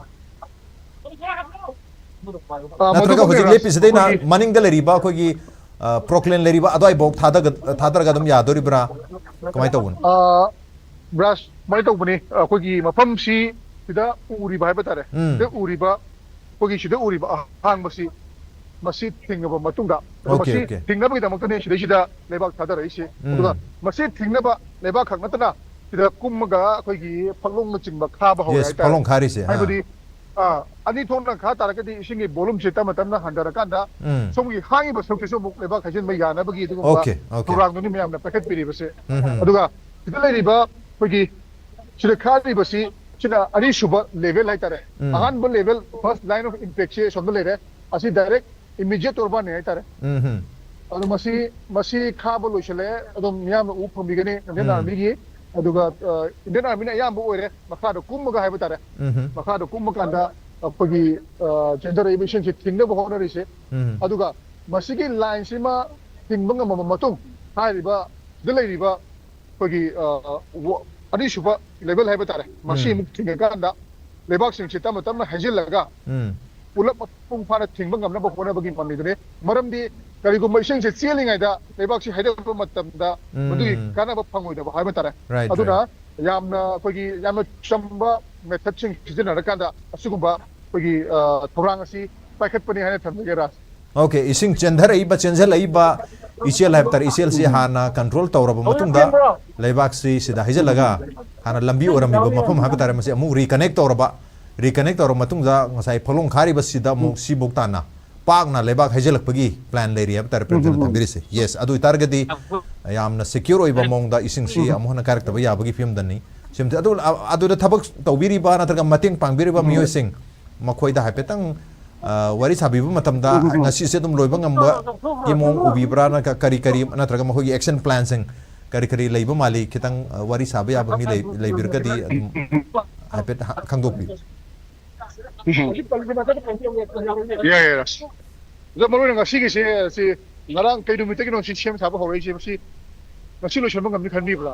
ꯑ, ꯅꯠꯇ꯭ꯔꯒ ꯃꯗꯨꯃꯛꯅꯦ ꯍꯧꯖꯤꯛ ꯔꯥꯖ, ꯂꯦꯞꯄꯤꯁꯤꯗꯩꯅ ꯑꯩꯈꯣꯏꯒꯤ ꯃꯅꯤꯡꯗ ꯂꯩꯔꯤꯕ ꯑꯩꯈꯣꯏꯒꯤ, ꯑ, ꯄ꯭ꯔꯣꯀ꯭ꯂꯦꯟ ꯂꯩꯔꯤꯕ ꯑꯗꯨꯋꯥꯏꯐꯥꯎ ꯊꯥꯗꯒ-, ꯊꯥꯗꯔꯒ ꯑꯗꯨꯝ ꯌꯥꯗꯣꯔꯤꯕ꯭ꯔꯥ? ꯀꯃꯥꯏꯅ ꯇꯧꯕꯅꯣ? ꯑ, ꯔꯥꯖ, ꯁꯨꯃꯥꯏꯅ ꯇꯧꯕꯅꯤ, ꯑꯩꯈꯣꯏꯒꯤ ꯃꯐꯝꯁꯤ ꯁꯤꯗ ꯎꯔꯤꯕ ꯍꯥꯏꯕ ꯇꯥꯔꯦ, ꯎꯝ꯫ ꯁꯤꯗ ꯎꯔꯤꯕ, ꯑꯩꯈꯣꯏꯒꯤ ꯁꯤꯗ ꯎꯔꯤꯕ ꯑꯍꯥꯡꯕꯁꯤ, ꯃꯁꯤ ꯊꯤꯡꯉꯕ ꯃꯇꯨꯡꯗ, ꯑꯗꯣ Okay, ꯃꯁꯤ okay. ꯊꯤꯡꯅꯕꯒꯤꯗꯃꯛꯇꯅꯦ ꯁꯤꯗꯩꯁꯤꯗ ꯂꯩꯕꯥꯛ ꯊꯥꯗꯔꯛꯏꯁꯦ꯫ ꯎꯝ꯫ ꯑꯗꯨꯒ ꯃꯁꯤ ꯊꯤꯡꯅꯕ ꯂꯩꯕꯥꯛ ꯈꯛ ꯅꯠꯇꯅ ꯁꯤꯗ ꯀꯨꯝꯃꯒ ꯑꯩꯈꯣꯏꯒꯤ ꯐꯛꯂꯣꯡꯅꯆꯤꯡꯕ ꯈꯥꯕ ꯍꯧꯔꯦ Yes, ꯍꯥꯏꯇꯥꯔꯦ꯫ ꯐꯂꯣꯡ ꯈꯥꯔꯤꯁꯦ, ꯑꯥ꯫ ꯍꯥꯏꯕꯗꯤ, ꯑ, ꯑꯅꯤ ꯊꯣꯛꯅ ꯈꯥ ꯇꯥꯔꯒꯗꯤ ꯏꯁꯤꯡꯒꯤ volume ꯁꯦ ꯇꯞꯅ ꯇꯞꯅ ꯍꯟꯊꯔꯀꯥꯟꯗ ꯎꯝ꯫ ꯁꯣꯝꯒꯤ ꯍꯥꯡꯉꯤꯕ ꯁꯔꯨꯛꯁꯤꯁꯨ ꯑꯃꯨꯛ ꯂꯩꯕꯥꯛ ꯍꯩꯖꯤꯟꯕ ꯌꯥꯅꯕꯒꯤ ꯑꯗꯨꯒꯨꯝꯕ Okay, okay. ꯊꯧꯔꯥꯡꯗꯨꯅꯤ ꯃꯌꯥꯝꯅ ꯄꯥꯏꯈꯠꯄꯤꯔꯤꯕꯁꯦ꯫ ꯎꯝ, ꯎꯝ꯫ ꯑꯗꯨꯒ ꯁꯤꯗ ꯂꯩꯔꯤꯕ ꯑꯩꯈꯣꯏꯒꯤ ꯁꯤꯗ ꯈꯥꯔꯤꯕꯁꯤ ꯁꯤꯅ ꯑꯅꯤꯁꯨꯕ level ꯍꯥꯏꯇꯥꯔꯦ꯫ ꯎꯝ꯫ ꯑꯍꯥꯟꯕ level, first line of impact ꯁꯦ ꯁꯣꯝꯗ ꯂꯩꯔꯦ꯫ ꯑꯁꯤ direct immediate ꯇꯧꯔꯕꯅꯦ ꯍꯥꯏꯇꯥꯔꯦ꯫ ꯎꯝ, ꯎꯝ꯫ ꯑꯗꯣ ꯃꯁꯤ, ꯃꯁꯤ ꯈꯥꯕ ꯂꯣꯏꯁꯤꯜꯂꯦ, ꯑꯗꯨꯝ ꯃꯤꯌꯥꯝꯅ ꯎꯕ ꯐꯪꯕꯤꯒꯅꯤ, Indian ꯎꯝ꯫ Army ꯒꯤ꯫ ꯑꯗꯨꯒ, ꯑ, Indian Army ꯅ ꯑꯌꯥꯝꯕ ꯑꯣꯏꯔꯦ, ꯃꯈꯥꯗ ꯀꯨꯝꯃꯒ ꯍꯥꯏꯕ ꯇꯥꯔꯦ꯫ ꯎꯝ, ꯎꯝ꯫ ꯃꯈꯥꯗ ꯀꯨꯝꯕ ꯀꯥꯟꯗ ꯑꯩꯈꯣꯏꯒꯤ, ꯑ, ꯆꯦꯟꯊꯔꯛꯏꯕ ꯏꯁꯤꯡꯁꯤ ꯊꯤꯡꯅꯕ ꯍꯣꯠꯅꯔꯤꯁꯦ꯫ ꯎꯝ꯫ ꯑꯗꯨꯒ ꯃꯁꯤꯒꯤ line ꯁꯤꯃ ꯊꯤꯡꯕ ꯉꯝꯃꯕ ꯃꯇꯨꯡ, ꯍꯥꯏꯔꯤꯕ ꯁꯤꯗ ꯂꯩꯔꯤꯕ ꯑꯩꯈꯣꯏꯒꯤ, ꯑ, ꯋ-, ꯑꯅꯤꯁꯨꯕ level ꯍꯥꯏꯕ ꯇꯥꯔꯦ, ꯃꯁꯤ ꯎꯝ꯫ ꯑꯃꯨꯛ ꯊꯤꯡꯉꯀꯥꯟꯗ ꯂꯩꯕꯥꯛꯁꯤꯡꯁꯤ ꯇꯞꯅ ꯇꯞꯅ ꯍꯩꯖꯤꯜꯂꯒ ꯎꯝ꯫ ꯄꯨꯂꯞ ꯃꯄꯨꯡ ꯐꯥꯅ ꯊꯤꯡꯕ ꯉꯝꯅꯕ ꯍꯣꯠꯅꯕꯒꯤ ꯃꯃꯤꯗꯨꯅꯤ꯫ ꯃꯔꯝꯗꯤ ꯀꯔꯤꯒꯨꯝꯕ ꯏꯁꯤꯡꯁꯦ ꯆꯦꯜꯂꯤꯉꯩꯗ ꯂꯩꯕꯥꯛꯁꯤ ꯍꯩꯗꯕ ꯃꯇꯝꯗ ꯎꯝ꯫ ꯃꯗꯨꯒꯤ ꯀꯥꯟꯅꯕ ꯐꯪꯉꯣꯏꯗꯕ ꯍꯥꯏꯕ ꯇꯥꯔꯦ꯫ Right, ꯑꯗꯨꯅ right. ꯌꯥꯝꯅ ꯑꯩꯈꯣꯏꯒꯤ ꯌꯥꯝꯅ ꯆꯝꯕ method ꯁꯤꯡ ꯁꯤꯖꯤꯟꯅꯔꯀꯥꯟꯗ ꯑꯁꯤꯒꯨꯝꯕ ꯑꯩꯈꯣꯏꯒꯤ, ꯑ, ꯊꯧꯔꯥꯡ ꯑꯁꯤ ꯄꯥꯏꯈꯠꯄꯅꯤ ꯍꯥꯏꯅ ꯊꯝꯖꯒꯦ, ꯔꯥꯖ꯫ Okay, ꯏꯁꯤꯡ ꯆꯦꯟꯊꯔꯛꯏꯕ, ꯆꯦꯟꯁꯤꯜꯂꯛꯏꯕ ꯏꯆꯦꯜ ꯍꯥꯏꯕ ꯇꯥꯔꯦ, ꯏꯆꯦꯜꯁꯤ ꯍꯥꯟꯅ control ꯇꯧꯔꯕ ꯃꯇꯨꯡꯗ ꯂꯩꯕꯥꯛꯁꯤ ꯁꯤꯗ ꯍꯩꯖꯤꯜꯂꯒ ꯍꯥꯟꯅ ꯂꯝꯕꯤ ꯑꯣꯏꯔꯝꯃꯤꯕ ꯃꯐꯝ ꯍꯥꯏꯕ ꯇꯥꯔꯦ, ꯃꯁꯤ ꯑꯃꯨꯛ reconnect ꯇꯧꯔꯕ, reconnect ꯇꯧꯔꯕ ꯃꯇꯨꯡꯗ ꯉꯁꯥꯏ ꯐꯂꯣꯡ ꯈꯥꯔꯤꯕꯁꯤꯗ ꯑꯃꯨꯛ ꯁꯤꯕꯣꯛ ꯇꯥꯟꯅ ꯄꯥꯛꯅ ꯂꯩꯕꯥꯛ ꯍꯩꯖꯤꯜꯂꯛꯄꯒꯤ plan ꯂꯩꯔꯤ ꯍꯥꯏꯕ ꯇꯥꯔꯦ ꯄ꯭ꯔꯦꯝꯖꯟꯅ ꯊꯝꯕꯤꯔꯤꯁꯦ꯫ Yes, ꯑꯗꯨ ꯑꯣꯏꯇꯥꯔꯒꯗꯤ ꯌꯥꯝꯅ secure ꯑꯣꯏꯕ ꯃꯑꯣꯡꯗ ꯏꯁꯤꯡꯁꯤ ꯑꯃꯨꯛ ꯍꯟꯅ ꯀꯥꯏꯔꯛꯇꯕ ꯌꯥꯕꯒꯤ ꯐꯤꯕꯝꯗꯅꯤ꯫ ꯁꯤꯝꯇ-, ꯑꯗꯨ, ꯑ-, ꯑꯗꯨꯗ ꯊꯕꯛ ꯇꯧꯕꯤꯔꯤꯕ ꯅꯠꯇ꯭ꯔꯒ ꯃꯇꯦꯡ ꯄꯥꯡꯕꯤꯔꯤꯕ ꯃꯤꯑꯣꯏꯁꯤꯡ ꯃꯈꯣꯏꯗ ꯍꯥꯏꯐꯦꯠꯇꯪ, ꯑ, ꯋꯥꯔꯤ ꯁꯥꯕꯤꯕ ꯃꯇꯝꯗ ꯉꯁꯤꯁꯦ ꯑꯗꯨꯝ ꯂꯣꯏꯕ ꯉꯝꯕꯒꯤ ꯃꯑꯣꯡ ꯎꯕꯤꯕ꯭ꯔꯥ? ꯅꯠꯇ꯭ꯔꯒ ꯀꯔꯤ ꯀꯔꯤ, ꯅꯠꯇ꯭ꯔꯒ ꯃꯈꯣꯏꯒꯤ action plan ꯁꯤꯡ ꯀꯔꯤ ꯀꯔꯤ ꯂꯩꯕ ꯃꯥꯜꯂꯤ? ꯈꯤꯇꯪ, ꯑ, ꯋꯥꯔꯤ ꯁꯥꯕ ꯌꯥꯕ ꯃꯤ ꯂꯩ-, ꯂꯩꯕꯤꯔꯒꯗꯤ ꯑꯗꯨꯝ ꯍꯥꯏꯐꯦꯠ ꯍ-, ꯈꯪꯗꯣꯛꯄꯤꯌꯨ꯫ ꯌꯥꯏ, ꯌꯥꯏ, ꯔꯥꯁ꯫ ꯑꯗꯣ ꯃꯔꯨ ꯑꯣꯏꯅ ꯉꯁꯤꯒꯤꯁꯦ, ꯁꯤ ꯉꯔꯥꯡ ꯀꯩ ꯅꯨꯃꯤꯠꯇꯒꯤꯅꯣ ꯁꯤ ꯁꯦꯝ ꯁꯥꯕ ꯍꯧꯔꯛꯏꯁꯦ? ꯃꯁꯤ ꯉꯁꯤ ꯂꯣꯏꯁꯤꯟꯕ ꯉꯝꯅꯤ ꯈꯟꯕꯤꯕ꯭ꯔꯥ?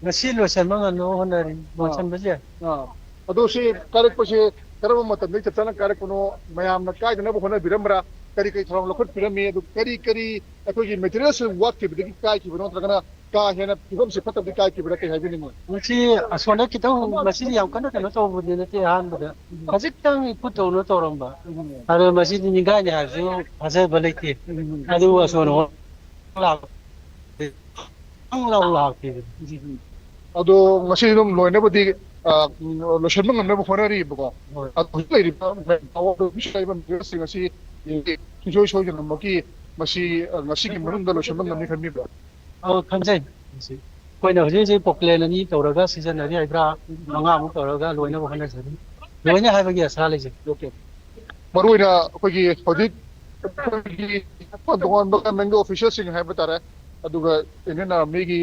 ꯉꯁꯤ ꯂꯣꯏꯁꯤꯟꯕ ꯉꯝꯅꯕ ꯍꯣꯠꯅꯔꯤ꯫ ꯂꯣꯏꯁꯤꯟꯕꯁꯦ ꯑꯥ꯫ ꯑꯗꯣ ꯁꯤ ꯀꯥꯏꯔꯛꯄꯁꯦ ꯀꯔꯝꯕ ꯃꯇꯝꯗꯒꯤ ꯆꯞ ꯆꯥꯅ ꯀꯥꯏꯔꯛꯄꯅꯣ? ꯃꯌꯥꯝꯅ ꯀꯥꯏꯗꯅꯕ ꯍꯣꯠꯅꯕꯤꯔꯝꯕ꯭ꯔꯥ? ꯀꯔꯤ ꯀꯔꯤ ꯊꯧꯔꯥꯡ ꯂꯧꯈꯠꯄꯤꯔꯝꯃꯤ? ꯑꯗꯨ ꯀꯔꯤ ꯀꯔꯤ ꯑꯩꯈꯣꯏꯒꯤ ꯃꯦꯇꯔꯤꯌꯦꯜꯁꯤꯡ ꯋꯥꯠꯈꯤꯕꯗꯒꯤ ꯀꯥꯏꯈꯤꯕꯅꯣ? ꯅꯠꯇ꯭ꯔꯒꯅ ꯀꯥ ꯍꯦꯟꯅ ꯐꯤꯕꯝꯁꯦ ꯐꯠꯇꯕꯗꯒꯤ ꯀꯥꯏꯈꯤꯕ꯭ꯔꯥ? ꯀꯩ ꯍꯥꯏꯕꯤꯅꯤꯡꯉꯤ? ꯃꯁꯤ ꯑꯁꯣꯝꯗ ꯈꯤꯇꯪ, ꯃꯁꯤꯗꯤ ꯌꯥꯝ ꯀꯟꯅ ꯀꯩꯅꯣ ꯇꯧꯕꯗꯤ ꯅꯠꯇꯦ꯫ ꯑꯍꯥꯟꯕꯗ ꯈꯖꯤꯛꯇꯪ ꯏꯐꯨꯠ ꯇꯧꯅ ꯇꯧꯔꯝꯕ꯫ ꯑꯗꯣ ꯃꯁꯤꯗꯤ ꯅꯤꯡꯒꯥꯏꯅꯤ ꯍꯥꯏꯕꯁꯨ ꯊꯥꯖꯕ ꯂꯩꯇꯦ꯫ ꯑꯗꯨꯕꯨ ꯑꯁꯣꯝ ꯂꯥꯛ-, ꯂꯥꯛ-, ꯂꯥꯛꯇꯦ꯫ ꯑꯗꯣ ꯉꯁꯤ ꯑꯗꯨꯝ ꯂꯣꯏꯅꯕꯗꯤ, ꯑ, ꯂꯣꯏꯁꯤꯟꯕ ꯉꯝꯅꯕ ꯍꯣꯠꯅꯔꯤꯕꯀꯣ꯫ ꯍꯣꯏ꯫ ꯑꯗꯣ ꯍꯧꯖꯤꯛ ꯂꯩꯔꯤꯕ ꯃꯌꯥꯝ ꯂꯩꯔꯤꯕ ꯃꯤꯑꯣꯏꯁꯤꯡ ꯑꯁꯤ ꯁꯨꯡꯁꯣꯏ ꯁꯣꯏꯗꯅꯃꯛꯀꯤ ꯃꯁꯤ, ꯑ, ꯉꯁꯤꯒꯤ ꯃꯅꯨꯡꯗ ꯂꯣꯏꯁꯤꯟꯕ ꯉꯝꯅꯤ ꯈꯟꯕꯤꯕ꯭ꯔꯥ? ꯑꯧ, ꯈꯟꯖꯩ꯫ ꯃꯁꯤ ꯑꯩꯈꯣꯏꯅ ꯍꯧꯖꯤꯛ ꯍꯧꯖꯤꯛ ꯄꯣꯀ꯭ꯂꯦꯟ ꯑꯅꯤ ꯇꯧꯔꯒ ꯁꯤꯖꯤꯟꯅꯔꯤ ꯍꯥꯏꯕ꯭ꯔꯥ, ꯃꯉꯥꯃꯨꯛ ꯇꯧꯔꯒ ꯂꯣꯏꯅꯕ ꯍꯣꯠꯅꯖꯔꯤ꯫ ꯂꯣꯏꯅꯤ ꯍꯥꯏꯕꯒꯤ ꯑꯁꯥ ꯂꯩꯖꯩ꯫ ꯑꯣꯀꯦ꯫ ꯃꯔꯨꯑꯣꯏꯅ ꯑꯩꯈꯣꯏꯒꯤ ꯍꯧꯖꯤꯛ ꯑꯩꯈꯣꯏꯒꯤ ꯇꯣꯉꯥꯟ ꯇꯣꯉꯥꯟꯕ ꯒꯃꯦꯟꯒꯤ ꯑꯣꯐꯤꯁꯤꯌꯦꯜꯁꯤꯡ ꯍꯥꯏꯕ ꯇꯥꯔꯦ, ꯑꯗꯨꯒ ꯏꯟꯗꯤꯌꯟ ꯑꯥꯔꯃꯤꯒꯤ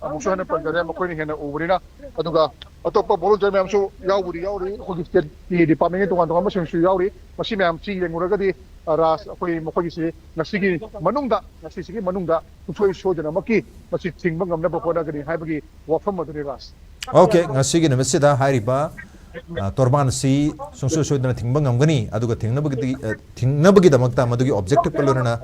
ꯑꯃꯨꯛꯁꯨ ꯍꯟꯅ ꯄꯟꯖꯔꯦ, ꯃꯈꯣꯏꯅ ꯍꯦꯟꯅ ꯎꯕꯅꯤꯅ, ꯑꯗꯨꯒ ꯑꯇꯣꯞꯄ ꯚꯣꯂꯨꯟꯇꯤꯌꯔ ꯃꯌꯥꯝꯁꯨ ꯌꯥꯎꯕꯨꯗꯤ ꯌꯥꯎꯔꯤ, ꯑꯩꯈꯣꯏꯒꯤ ꯁ꯭ꯇꯦꯠꯀꯤ ꯗꯤꯄꯥꯔꯠꯃꯦꯟꯒꯤ ꯇꯣꯉꯥꯟ ꯇꯣꯉꯥꯟꯕꯁꯤꯡꯁꯨ ꯌꯥꯎꯔꯤ꯫ ꯃꯁꯤ ꯃꯌꯥꯝꯁꯤ ꯌꯦꯡꯂꯨꯔꯒꯗꯤ, ꯑ, ꯔꯥꯖ, ꯑꯩꯈꯣꯏ ꯃꯈꯣꯏꯒꯤꯁꯤ ꯉꯁꯤꯒꯤ ꯃꯅꯨꯡꯗ, ꯉꯁꯤꯁꯤꯒꯤ ꯃꯅꯨꯡꯗ ꯁꯨꯡꯁꯣꯏ ꯁꯣꯏꯗꯅꯃꯛꯀꯤ ꯃꯁꯤ ꯊꯤꯡꯕ ꯉꯝꯅꯕ ꯍꯣꯠꯅꯒꯅꯤ ꯍꯥꯏꯕꯒꯤ ꯋꯥꯐꯝ ꯑꯗꯨꯅꯤ, ꯔꯥꯖ꯫ ꯑꯣꯀꯦ, ꯉꯁꯤꯒꯤ ꯅꯨꯃꯤꯠꯁꯤꯗ ꯍꯥꯏꯔꯤꯕ, ꯑ, ꯇꯣꯔꯕꯥꯟ ꯑꯁꯤ ꯁꯨꯡꯁꯣꯏ ꯁꯣꯏꯗꯅ ꯊꯤꯡꯕ ꯉꯝꯒꯅꯤ, ꯑꯗꯨꯒ ꯊꯤꯡꯅꯕꯒꯤꯗꯤ, ꯑ, ꯊꯤꯡꯅꯕꯒꯤꯗꯃꯛꯇ ꯃꯗꯨꯒꯤ ꯑꯣꯕꯖꯦꯛꯇꯤꯚꯀ ꯂꯣꯏꯅꯅ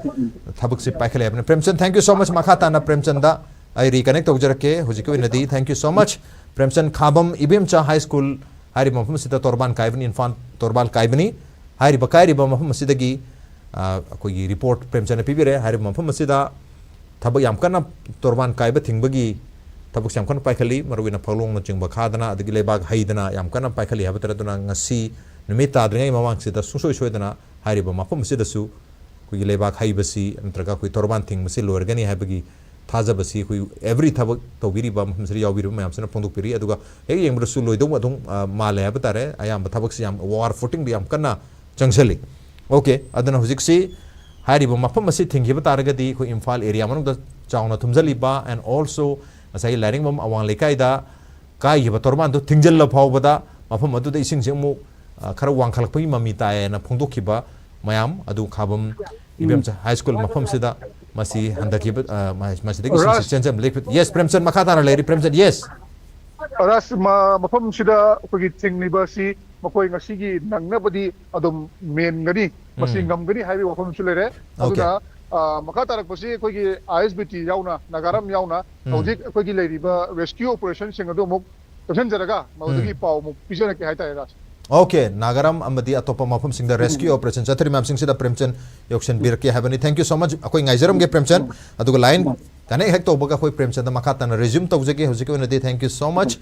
ꯊꯕꯛꯁꯤ ꯄꯥꯏꯈꯠꯂꯦ ꯍꯥꯏꯕꯅꯤ꯫ ꯄ꯭ꯔꯦꯝꯆꯟ, thank you so much꯫ ꯃꯈꯥ ꯇꯥꯅ ꯄ꯭ꯔꯦꯝꯆꯟꯗ ꯑꯩ ꯔꯤꯀꯅꯦꯛ ꯇꯧꯖꯔꯛꯀꯦ꯫ ꯍꯧꯖꯤꯛꯀꯤ ꯑꯣꯏꯅꯗꯤ thank you so much꯫ Premchand, ꯈꯥꯕꯝ ꯏꯕꯦꯝꯆꯥ ꯍꯥꯏ ꯁ꯭ꯀꯨꯜ ꯍꯥꯏꯔꯤꯕ ꯃꯐꯝ ꯑꯁꯤꯗ ꯇꯣꯔꯕꯥꯟ ꯀꯥꯏꯕꯅꯤ, ꯏꯝꯐꯥꯜ ꯇꯣꯔꯕꯥꯟ ꯀꯥꯏꯕꯅꯤ꯫ ꯍꯥꯏꯔꯤꯕ ꯀꯥꯏꯔꯤꯕ ꯃꯐꯝ ꯑꯁꯤꯗꯒꯤ, ꯑ, ꯑꯩꯈꯣꯏꯒꯤ ꯔꯤꯄꯣꯔꯠ ꯄ꯭ꯔꯦꯝꯆꯟꯅ ꯄꯤꯕꯤꯔꯦ꯫ ꯍꯥꯏꯔꯤꯕ ꯃꯐꯝ ꯑꯁꯤꯗ ꯊꯕꯛ ꯌꯥꯝ ꯀꯟꯅ, ꯇꯣꯔꯕꯥꯟ ꯀꯥꯏꯕ ꯊꯤꯡꯕꯒꯤ ꯊꯕꯛꯁꯦ ꯌꯥꯝ ꯀꯟꯅ ꯄꯥꯏꯈꯠꯂꯤ, ꯃꯔꯨꯑꯣꯏꯅ ꯐꯛꯂꯣꯡꯅꯆꯤꯡꯕ ꯈꯥꯗꯅ, ꯑꯗꯒꯤ ꯂꯩꯕꯥꯛ ꯍꯩꯗꯅ ꯌꯥꯝ ꯀꯟꯅ ꯄꯥꯏꯈꯠꯂꯤ ꯍꯥꯏꯕ ꯇꯥꯔꯦ꯫ ꯑꯗꯨꯅ ꯉꯁꯤ ꯅꯨꯃꯤꯠ ꯇꯥꯗ꯭ꯔꯤꯉꯩ ꯃꯃꯥꯡꯁꯤꯗ ꯁꯨꯡꯁꯣꯏ ꯁꯣꯏꯗꯅ ꯍꯥꯏꯔꯤꯕ ꯃꯐꯝ ꯑꯁꯤꯗꯁꯨ ꯑꯩꯈꯣꯏꯒꯤ ꯂꯩꯕꯥꯛ ꯍꯩꯕꯁꯤ ꯅꯠꯇ꯭ꯔꯒ ꯑꯩꯈꯣꯏ ꯇꯣꯔꯕꯥꯟ ꯊꯤꯡꯕꯁꯤ ꯂꯣꯏꯔꯒꯅꯤ ꯍꯥꯏꯕꯒꯤ ꯊꯥꯖꯕꯁꯤ ꯑꯩꯈꯣꯏ every ꯊꯕꯛ ꯇꯧꯕꯤꯔꯤꯕ ꯃꯐꯝꯁꯤꯗ ꯌꯥꯎꯕꯤꯔꯤꯕ ꯃꯌꯥꯝꯁꯤꯅ ꯐꯣꯡꯗꯣꯛꯄꯤꯔꯤ꯫ ꯑꯗꯨꯒ ꯍꯦꯛ ꯌꯦꯡꯕꯗꯁꯨ ꯂꯣꯏꯗꯧ ꯑꯗꯨꯝ, ꯑ, ꯃꯥꯜꯂꯦ ꯍꯥꯏꯕ ꯇꯥꯔꯦ꯫ ꯑꯌꯥꯝꯕ ꯊꯕꯛꯁꯤ ꯌꯥꯝ ꯋꯥꯔ ꯐꯨꯇꯤꯡꯗ ꯌꯥꯝ ꯀꯟꯅ ꯆꯪꯁꯤꯜꯂꯤ꯫ ꯑꯣꯀꯦ, ꯑꯗꯨꯅ ꯍꯧꯖꯤꯛꯁꯤ ꯍꯥꯏꯔꯤꯕ ꯃꯐꯝ ꯑꯁꯤ ꯊꯤꯡꯈꯤꯕ ꯇꯥꯔꯒꯗꯤ ꯑꯩꯈꯣꯏ ꯏꯝꯐꯥꯜ ꯑꯦꯔꯤꯌꯥ ꯃꯅꯨꯡꯗ ꯆꯥꯎꯅ ꯊꯨꯝꯖꯤꯜꯂꯤꯕ, and also ꯉꯁꯥꯏꯒꯤ ꯂꯥꯏꯔꯦꯝꯕꯝ ꯑꯋꯥꯡ ꯂꯩꯀꯥꯏꯗ ꯀꯥꯏꯈꯤꯕ ꯇꯣꯔꯕꯥꯟꯗꯨ ꯊꯤꯡꯖꯤꯜꯂ ꯐꯥꯎꯕꯗ ꯃꯐꯝ ꯑꯗꯨꯗ ꯏꯁꯤꯡꯁꯦ ꯑꯃꯨꯛ, ꯑ, ꯈꯔ ꯋꯥꯡꯈꯠꯂꯛꯄꯒꯤ ꯃꯃꯤ ꯇꯥꯏꯌꯦꯅ ꯐꯣꯡꯗꯣꯛꯈꯤꯕ ꯃꯌꯥꯝ ꯑꯗꯨ ꯈꯥꯕꯝ ꯏꯕꯦꯝꯆ ꯍꯥꯏ ꯁ꯭ꯀꯨꯜ ꯃꯐꯝꯁꯤꯗ ꯃꯁꯤ ꯍꯟꯊꯈꯤꯕ, ꯑ, ꯃ-, ꯃꯁꯤꯗꯒꯤ ꯏꯁꯤꯡꯁꯤ ꯔꯥꯖ꯫ ꯆꯦꯟꯖꯟꯕ ꯂꯦꯞꯈꯤ꯫ Yes, ꯄ꯭ꯔꯦꯝꯆꯟ ꯃꯈꯥ ꯇꯥꯅ ꯂꯩꯔꯤ꯫ ꯄ꯭ꯔꯦꯝꯆꯟ, yes꯫ ꯔꯥꯖ, ꯃ-, ꯃꯐꯝꯁꯤꯗ ꯑꯩꯈꯣꯏꯒꯤ ꯊꯤꯡꯂꯤꯕ ꯑꯁꯤ ꯃꯈꯣꯏ ꯉꯁꯤꯒꯤ ꯅꯪꯅꯕꯗꯤ ꯑꯗꯨꯝ ꯃꯦꯟꯒꯅꯤ, ꯃꯁꯤ ꯎꯝ꯫ ꯉꯝꯒꯅꯤ ꯍꯥꯏꯕꯒꯤ ꯋꯥꯐꯝꯁꯨ ꯂꯩꯔꯦ꯫ Okay꯫ ꯑꯗꯨꯅ, ꯑ, ꯃꯈꯥ ꯇꯥꯔꯛꯄꯁꯤ ꯑꯩꯈꯣꯏꯒꯤ ISBT ꯌꯥꯎꯅ, ꯅꯥꯒꯥꯔꯝ ꯌꯥꯎꯅ ꯎꯝ꯫ ꯍꯧꯖꯤꯛ ꯑꯩꯈꯣꯏꯒꯤ ꯂꯩꯔꯤꯕ rescue operationꯁꯤꯡ ꯑꯗꯨ ꯑꯃꯨꯛ ꯆꯪꯁꯤꯟꯖꯔꯒ ꯃꯗꯨꯗꯒꯤ ꯎꯝ꯫ ꯄꯥꯎ ꯑꯃꯨꯛ ꯄꯤꯖꯔꯛꯀꯦ ꯍꯥꯏꯇꯥꯔꯦ, ꯔꯥꯖ꯫ Okay, ꯅꯥꯒꯥꯔꯝ ꯑꯃꯗꯤ ꯑꯇꯣꯞꯄ ꯃꯐꯝꯁꯤꯡꯗ rescue operation ꯆꯠꯊꯔꯤ ꯃꯌꯥꯝꯁꯤꯡꯁꯤꯗ ꯄ꯭ꯔꯦꯝꯆꯟ ꯌꯧꯁꯤꯟꯕꯤꯔꯛꯀꯦ ꯍꯥꯏꯕꯅꯤ꯫ Thank you so much꯫ ꯑꯩꯈꯣꯏ ꯉꯥꯏꯖꯔꯝꯒꯦ ꯄ꯭ꯔꯦꯝꯆꯟ꯫ ꯑꯗꯨꯒ line connect ꯍꯦꯛ ꯇꯧꯕꯒ ꯑꯩꯈꯣꯏ ꯄ꯭ꯔꯦꯝꯆꯟꯗ ꯃꯈꯥ ꯇꯥꯅ resume ꯇꯧꯖꯒꯦ꯫ ꯍꯧꯖꯤꯛꯀꯤ ꯑꯣꯏꯅꯗꯤ thank you so much꯫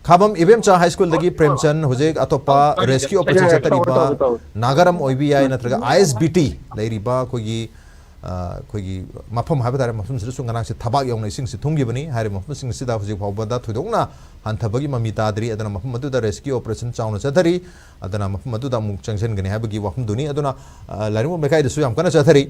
ꯈꯥꯕꯝ Ibemcha ꯍꯥꯏ ꯁ꯭ꯀꯨꯜꯗꯒꯤ ꯄ꯭ꯔꯦꯝꯆꯟ ꯍꯧꯖꯤꯛ ꯑꯇꯣꯞꯄ rescue operation ꯆꯠꯊꯔꯤꯕ ꯅꯥꯒꯥꯔꯝ ꯑꯣꯏꯕ ꯌꯥꯏ, ꯅꯠꯇ꯭ꯔꯒ ISBT ꯂꯩꯔꯤꯕ ꯑꯩꯈꯣꯏꯒꯤ, ꯑ, ꯑꯩꯈꯣꯏꯒꯤ ꯃꯐꯝ ꯍꯥꯏꯕ ꯇꯥꯔꯦ, ꯃꯐꯝꯁꯤꯗꯁꯨ ꯉꯔꯥꯡꯁꯦ ꯊꯕꯥꯛ ꯌꯧꯅ ꯏꯁꯤꯡꯁꯤ ꯊꯨꯝꯈꯤꯕꯅꯤ꯫ ꯍꯥꯏꯔꯤꯕ ꯃꯐꯝꯁꯤꯡ ꯑꯁꯤꯗ ꯍꯧꯖꯤꯛ ꯐꯥꯎꯕꯗ ꯊꯣꯏꯗꯣꯛꯅ ꯍꯟꯊꯕꯒꯤ ꯃꯃꯤ ꯇꯥꯗ꯭ꯔꯤ꯫ ꯑꯗꯨꯅ ꯃꯐꯝ ꯑꯗꯨꯗ rescue operation ꯆꯥꯎꯅ ꯆꯠꯊꯔꯤ꯫ ꯑꯗꯨꯅ ꯃꯐꯝ ꯑꯗꯨꯗ ꯑꯃꯨꯛ ꯆꯪꯁꯤꯟꯒꯅꯤ ꯍꯥꯏꯕꯒꯤ ꯋꯥꯐꯝꯗꯨꯅꯤ꯫ ꯑꯗꯨꯅ, ꯑ, ꯂꯥꯏꯔꯤꯡꯕꯝ ꯂꯩꯀꯥꯏꯗꯁꯨ ꯌꯥꯝ ꯀꯟꯅ ꯆꯠꯊꯔꯤ꯫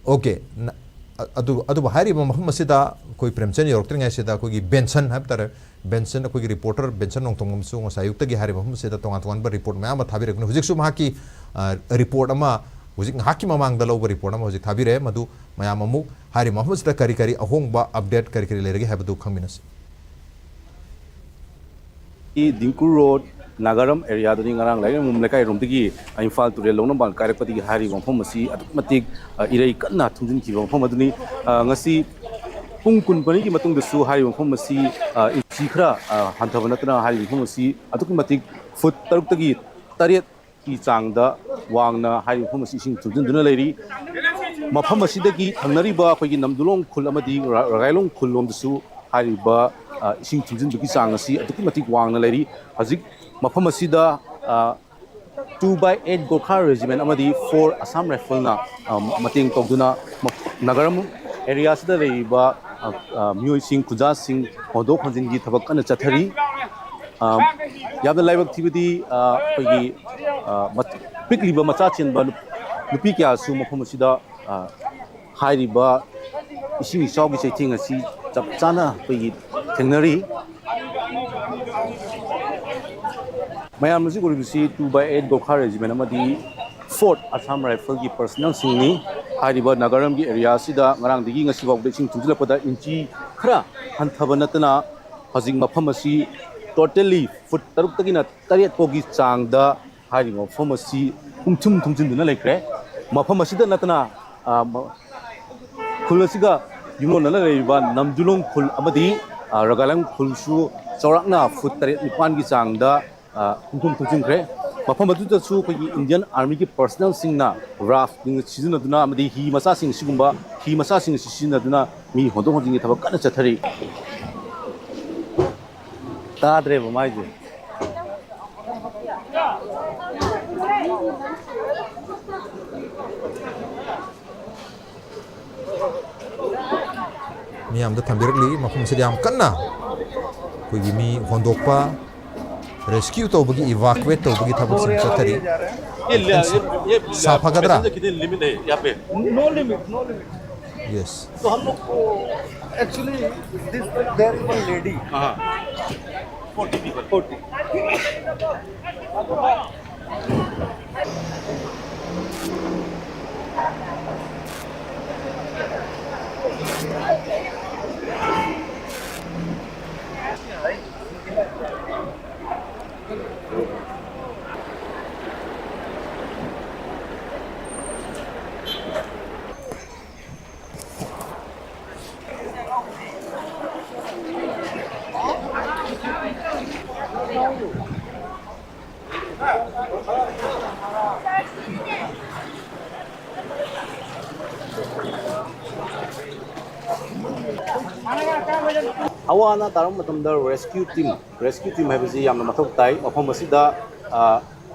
Okay, ꯅ-, ꯑ-, ꯑꯗꯨ, ꯑꯗꯨꯕꯨ ꯍꯥꯏꯔꯤꯕ ꯃꯐꯝ ꯑꯁꯤꯗ ꯑꯩꯈꯣꯏ ꯄ꯭ꯔꯦꯝꯆꯟ ꯌꯧꯔꯛꯇ꯭ꯔꯤꯉꯩꯁꯤꯗ ꯑꯩꯈꯣꯏꯒꯤ ꯕꯦꯟꯁꯟ ꯍꯥꯏꯕ ꯇꯥꯔꯦ, ꯕꯦꯟꯁꯟ, ꯑꯩꯈꯣꯏꯒꯤ reporter ꯕꯦꯟꯁꯟ ꯅꯣꯡꯊꯣꯝꯕꯝꯁꯨ ꯉꯁꯥꯏ ꯑꯌꯨꯛꯇꯒꯤ ꯍꯥꯏꯔꯤꯕ ꯃꯐꯝ ꯑꯁꯤꯗ ꯇꯣꯉꯥꯟ ꯇꯣꯉꯥꯟꯕ report ꯃꯌꯥꯝ ꯑꯃ ꯊꯥꯕꯤꯔꯛꯄꯅꯤ꯫ ꯍꯧꯖꯤꯛꯁꯨ ꯃꯍꯥꯛꯀꯤ, ꯑ, report ꯑꯃ, ꯍꯧꯖꯤꯛ ꯉꯥꯏꯍꯥꯛꯀꯤ ꯃꯃꯥꯡꯗ ꯂꯧꯕ report ꯑꯃ ꯍꯧꯖꯤꯛ ꯊꯥꯕꯤꯔꯛꯑꯦ꯫ ꯃꯗꯨ ꯃꯌꯥꯝ ꯑꯃꯨꯛ ꯍꯥꯏꯔꯤꯕ ꯃꯐꯝ ꯑꯁꯤꯗ ꯀꯔꯤ ꯀꯔꯤ ꯑꯍꯣꯡꯕ update ꯀꯔꯤ ꯀꯔꯤ ꯂꯩꯔꯒꯦ ꯍꯥꯏꯕꯗꯨ ꯈꯪꯃꯤꯟꯅꯁꯤ꯫ ꯗꯤꯡꯀꯨ ꯔꯣꯗ, ꯅꯥꯒꯥꯔꯝ areaꯗꯅꯤ ꯉꯔꯥꯡ ꯂꯥꯏꯔꯦꯝꯕꯝ ꯂꯩꯀꯥꯏꯔꯣꯝꯗꯒꯤ ꯏꯝꯐꯥꯜ ꯇꯨꯔꯦꯜ ꯂꯧꯅꯕ ꯀꯥꯏꯔꯛꯄꯗꯒꯤ ꯍꯥꯏꯔꯤꯕ ꯃꯐꯝ ꯑꯁꯤ ꯑꯗꯨꯛꯀꯤ ꯃꯇꯤꯛ, ꯑ, ꯏꯔꯩ ꯀꯟꯅ ꯊꯨꯝꯖꯤꯟꯈꯤꯕ ꯃꯐꯝ ꯑꯗꯨꯅꯤ꯫ ꯑ, ꯉꯁꯤ ꯄꯨꯡ ꯀꯨꯟꯃꯔꯤꯒꯤ ꯃꯇꯨꯡꯗꯁꯨ ꯍꯥꯏꯔꯤꯕ ꯃꯐꯝ ꯑꯁꯤ, ꯑ, ꯏꯟꯆꯤ ꯈꯔ, ꯑ, ꯍꯟꯊꯕ ꯅꯠꯇꯅ ꯍꯥꯏꯔꯤꯕ ꯃꯐꯝ ꯑꯁꯤ ꯑꯗꯨꯛꯀꯤ ꯃꯇꯤꯛ ꯐꯨꯠ ꯇꯔꯨꯛꯇꯒꯤ ꯇꯔꯦꯠꯀꯤ ꯆꯥꯡꯗ ꯋꯥꯡꯅ ꯍꯥꯏꯔꯤꯕ ꯃꯐꯝ ꯑꯁꯤ ꯏꯁꯤꯡ ꯊꯨꯝꯖꯤꯟꯗꯨꯅ ꯂꯩꯔꯤ꯫ ꯃꯐꯝ ꯑꯁꯤꯗꯒꯤ ꯊꯪꯅꯔꯤꯕ ꯑꯩꯈꯣꯏꯒꯤ ꯅꯝꯗꯨꯂꯣꯡ ꯈꯨꯜ ꯑꯃꯗꯤ ꯔ-, ꯔꯒꯥꯏꯂꯣꯡ ꯈꯨꯜ ꯂꯣꯝꯗꯁꯨ ꯍꯥꯏꯔꯤꯕ, ꯑ, ꯏꯁꯤꯡ ꯊꯨꯝꯖꯤꯟꯕꯒꯤ ꯆꯥꯡ ꯑꯁꯤ ꯑꯗꯨꯛꯀꯤ ꯃꯇꯤꯛ ꯋꯥꯡꯅ ꯂꯩꯔꯤ꯫ ꯍꯧꯖꯤꯛ ꯃꯐꯝ ꯑꯁꯤꯗ, ꯑ, two by eight Gorkha Regiment ꯑꯃꯗꯤ four Assam Rifleꯅ, ꯑ, ꯃꯇꯦꯡ ꯇꯧꯗꯨꯅ ꯃ-, ꯅꯥꯒꯥꯔꯝ areaꯁꯤꯗ ꯂꯩꯔꯤꯕ, ꯑ, ꯑ, ꯃꯤꯑꯣꯏꯁꯤꯡ, ꯈꯨꯟꯖꯥꯁꯤꯡ ꯍꯣꯟꯗꯣꯛ ꯍꯣꯟꯖꯤꯟꯒꯤ ꯊꯕꯛ ꯀꯟꯅ ꯆꯠꯊꯔꯤ꯫ ꯑ, ꯌꯥꯝꯅ ꯂꯥꯏꯕꯛ ꯊꯤꯕꯗꯤ, ꯑ, ꯑꯩꯈꯣꯏꯒꯤ, ꯑ, ꯃ-, ꯄꯤꯛꯂꯤꯕ ꯃꯆꯥ ꯆꯦꯟꯕ ꯅꯨ-, ꯅꯨꯄꯤ ꯀꯌꯥꯁꯨ ꯃꯐꯝ ꯑꯁꯤꯗ, ꯑ, ꯍꯥꯏꯔꯤꯕ ꯏꯁꯤꯡ ꯏꯆꯥꯎꯒꯤ ꯆꯩꯊꯦꯡ ꯑꯁꯤ ꯆꯞ ꯆꯥꯅ ꯑꯩꯈꯣꯏꯒꯤ ꯊꯦꯡꯅꯔꯤ꯫ ꯃꯌꯥꯝ ꯑꯁꯤ ꯎꯔꯤꯕꯁꯤ two by eight Gorkha Regiment ꯑꯃꯗꯤ fourth Assam Rifle ꯒꯤ personnel ꯁꯤꯡꯅꯤ꯫ ꯍꯥꯏꯔꯤꯕ ꯅꯥꯒꯥꯔꯝꯒꯤ area ꯑꯁꯤꯗ ꯉꯔꯥꯡꯗꯒꯤ ꯉꯁꯤ ꯐꯥꯎꯕꯗ ꯏꯁꯤꯡ ꯊꯨꯝꯖꯤꯜꯂꯛꯄꯗ ꯏꯟꯆꯤ ꯈꯔ ꯍꯟꯊꯕ ꯅꯠꯇꯅ ꯍꯧꯖꯤꯛ ꯃꯐꯝ ꯑꯁꯤ totally foot ꯇꯔꯨꯛꯇꯒꯤꯅ ꯇꯔꯦꯠ ꯐꯥꯎꯒꯤ ꯆꯥꯡꯗ ꯍꯥꯏꯔꯤꯕ ꯃꯐꯝ ꯑꯁꯤ ꯄꯨꯝꯊꯨꯝ ꯊꯨꯝꯖꯤꯟꯗꯨꯅ ꯂꯩꯈ꯭ꯔꯦ꯫ ꯃꯐꯝ ꯑꯁꯤꯗ ꯅꯠꯇꯅ, ꯑ, ꯃ-, ꯈꯨꯜ ꯑꯁꯤꯒ ꯌꯨꯝꯂꯣꯟꯅꯅ ꯂꯩꯔꯤꯕ ꯅꯝꯖꯨꯂꯣꯡ ꯈꯨꯜ ꯑꯃꯗꯤ, ꯑ, ꯔꯒꯥꯂꯪ ꯈꯨꯜꯁꯨ ꯆꯥꯎꯔꯥꯛꯅ ꯐꯨꯠ ꯇꯔꯦꯠ ꯅꯤꯄꯥꯟꯒꯤ ꯆꯥꯡꯗ, ꯑ, ꯄꯨꯡꯊꯨꯝ ꯊꯨꯝꯖꯤꯟꯈ꯭ꯔꯦ꯫ ꯃꯐꯝ ꯑꯗꯨꯗꯁꯨ ꯑꯩꯈꯣꯏꯒꯤ Indian Army ꯒꯤ personnel ꯁꯤꯡꯅ raft ꯁꯤꯖꯤꯟꯅꯗꯨꯅ ꯑꯃꯗꯤ ꯍꯤ ꯃꯆꯥꯁꯤꯡ ꯑꯁꯤꯒꯨꯝꯕ, ꯍꯤ ꯃꯆꯥꯁꯤꯡ ꯑꯁꯤ ꯁꯤꯖꯤꯟꯅꯗꯨꯅ ꯃꯤ ꯍꯣꯟꯗꯣꯛ ꯍꯣꯟꯖꯤꯟꯒꯤ ꯊꯕꯛ ꯀꯟꯅ ꯆꯠꯊꯔꯤ꯫ ꯇꯥꯗ꯭ꯔꯦꯕ ꯃꯥꯏꯁꯦ꯫ ꯃꯤꯌꯥꯝꯗ ꯊꯝꯕꯤꯔꯛꯂꯤ꯫ ꯃꯐꯝꯁꯤꯗ ꯌꯥꯝ ꯀꯟꯅ ꯑꯩꯈꯣꯏꯒꯤ ꯃꯤ ꯍꯣꯟꯗꯣꯛꯄ, rescue ꯇꯧꯕꯒꯤ, evacuate ꯇꯧꯕꯒꯤ ꯊꯕꯛꯁꯤꯡ ꯆꯠꯊꯔꯤ꯫ ये ले-, ये, ये, ꯁꯥ ꯐꯒꯗ꯭ꯔꯥ? Passenger कितने limit है यहाँ पे? No limit, no limit. Yes. तो हम लोग को actually this, there is one lady. हाँ. Forty people. Forty. ꯑꯋꯥ ꯑꯅꯥ ꯇꯥꯔꯕ ꯃꯇꯝꯗ rescue team, rescue team ꯍꯥꯏꯕꯁꯤ ꯌꯥꯝꯅ ꯃꯊꯧ ꯇꯥꯏ꯫ ꯃꯐꯝ ꯑꯁꯤꯗ, ꯑ,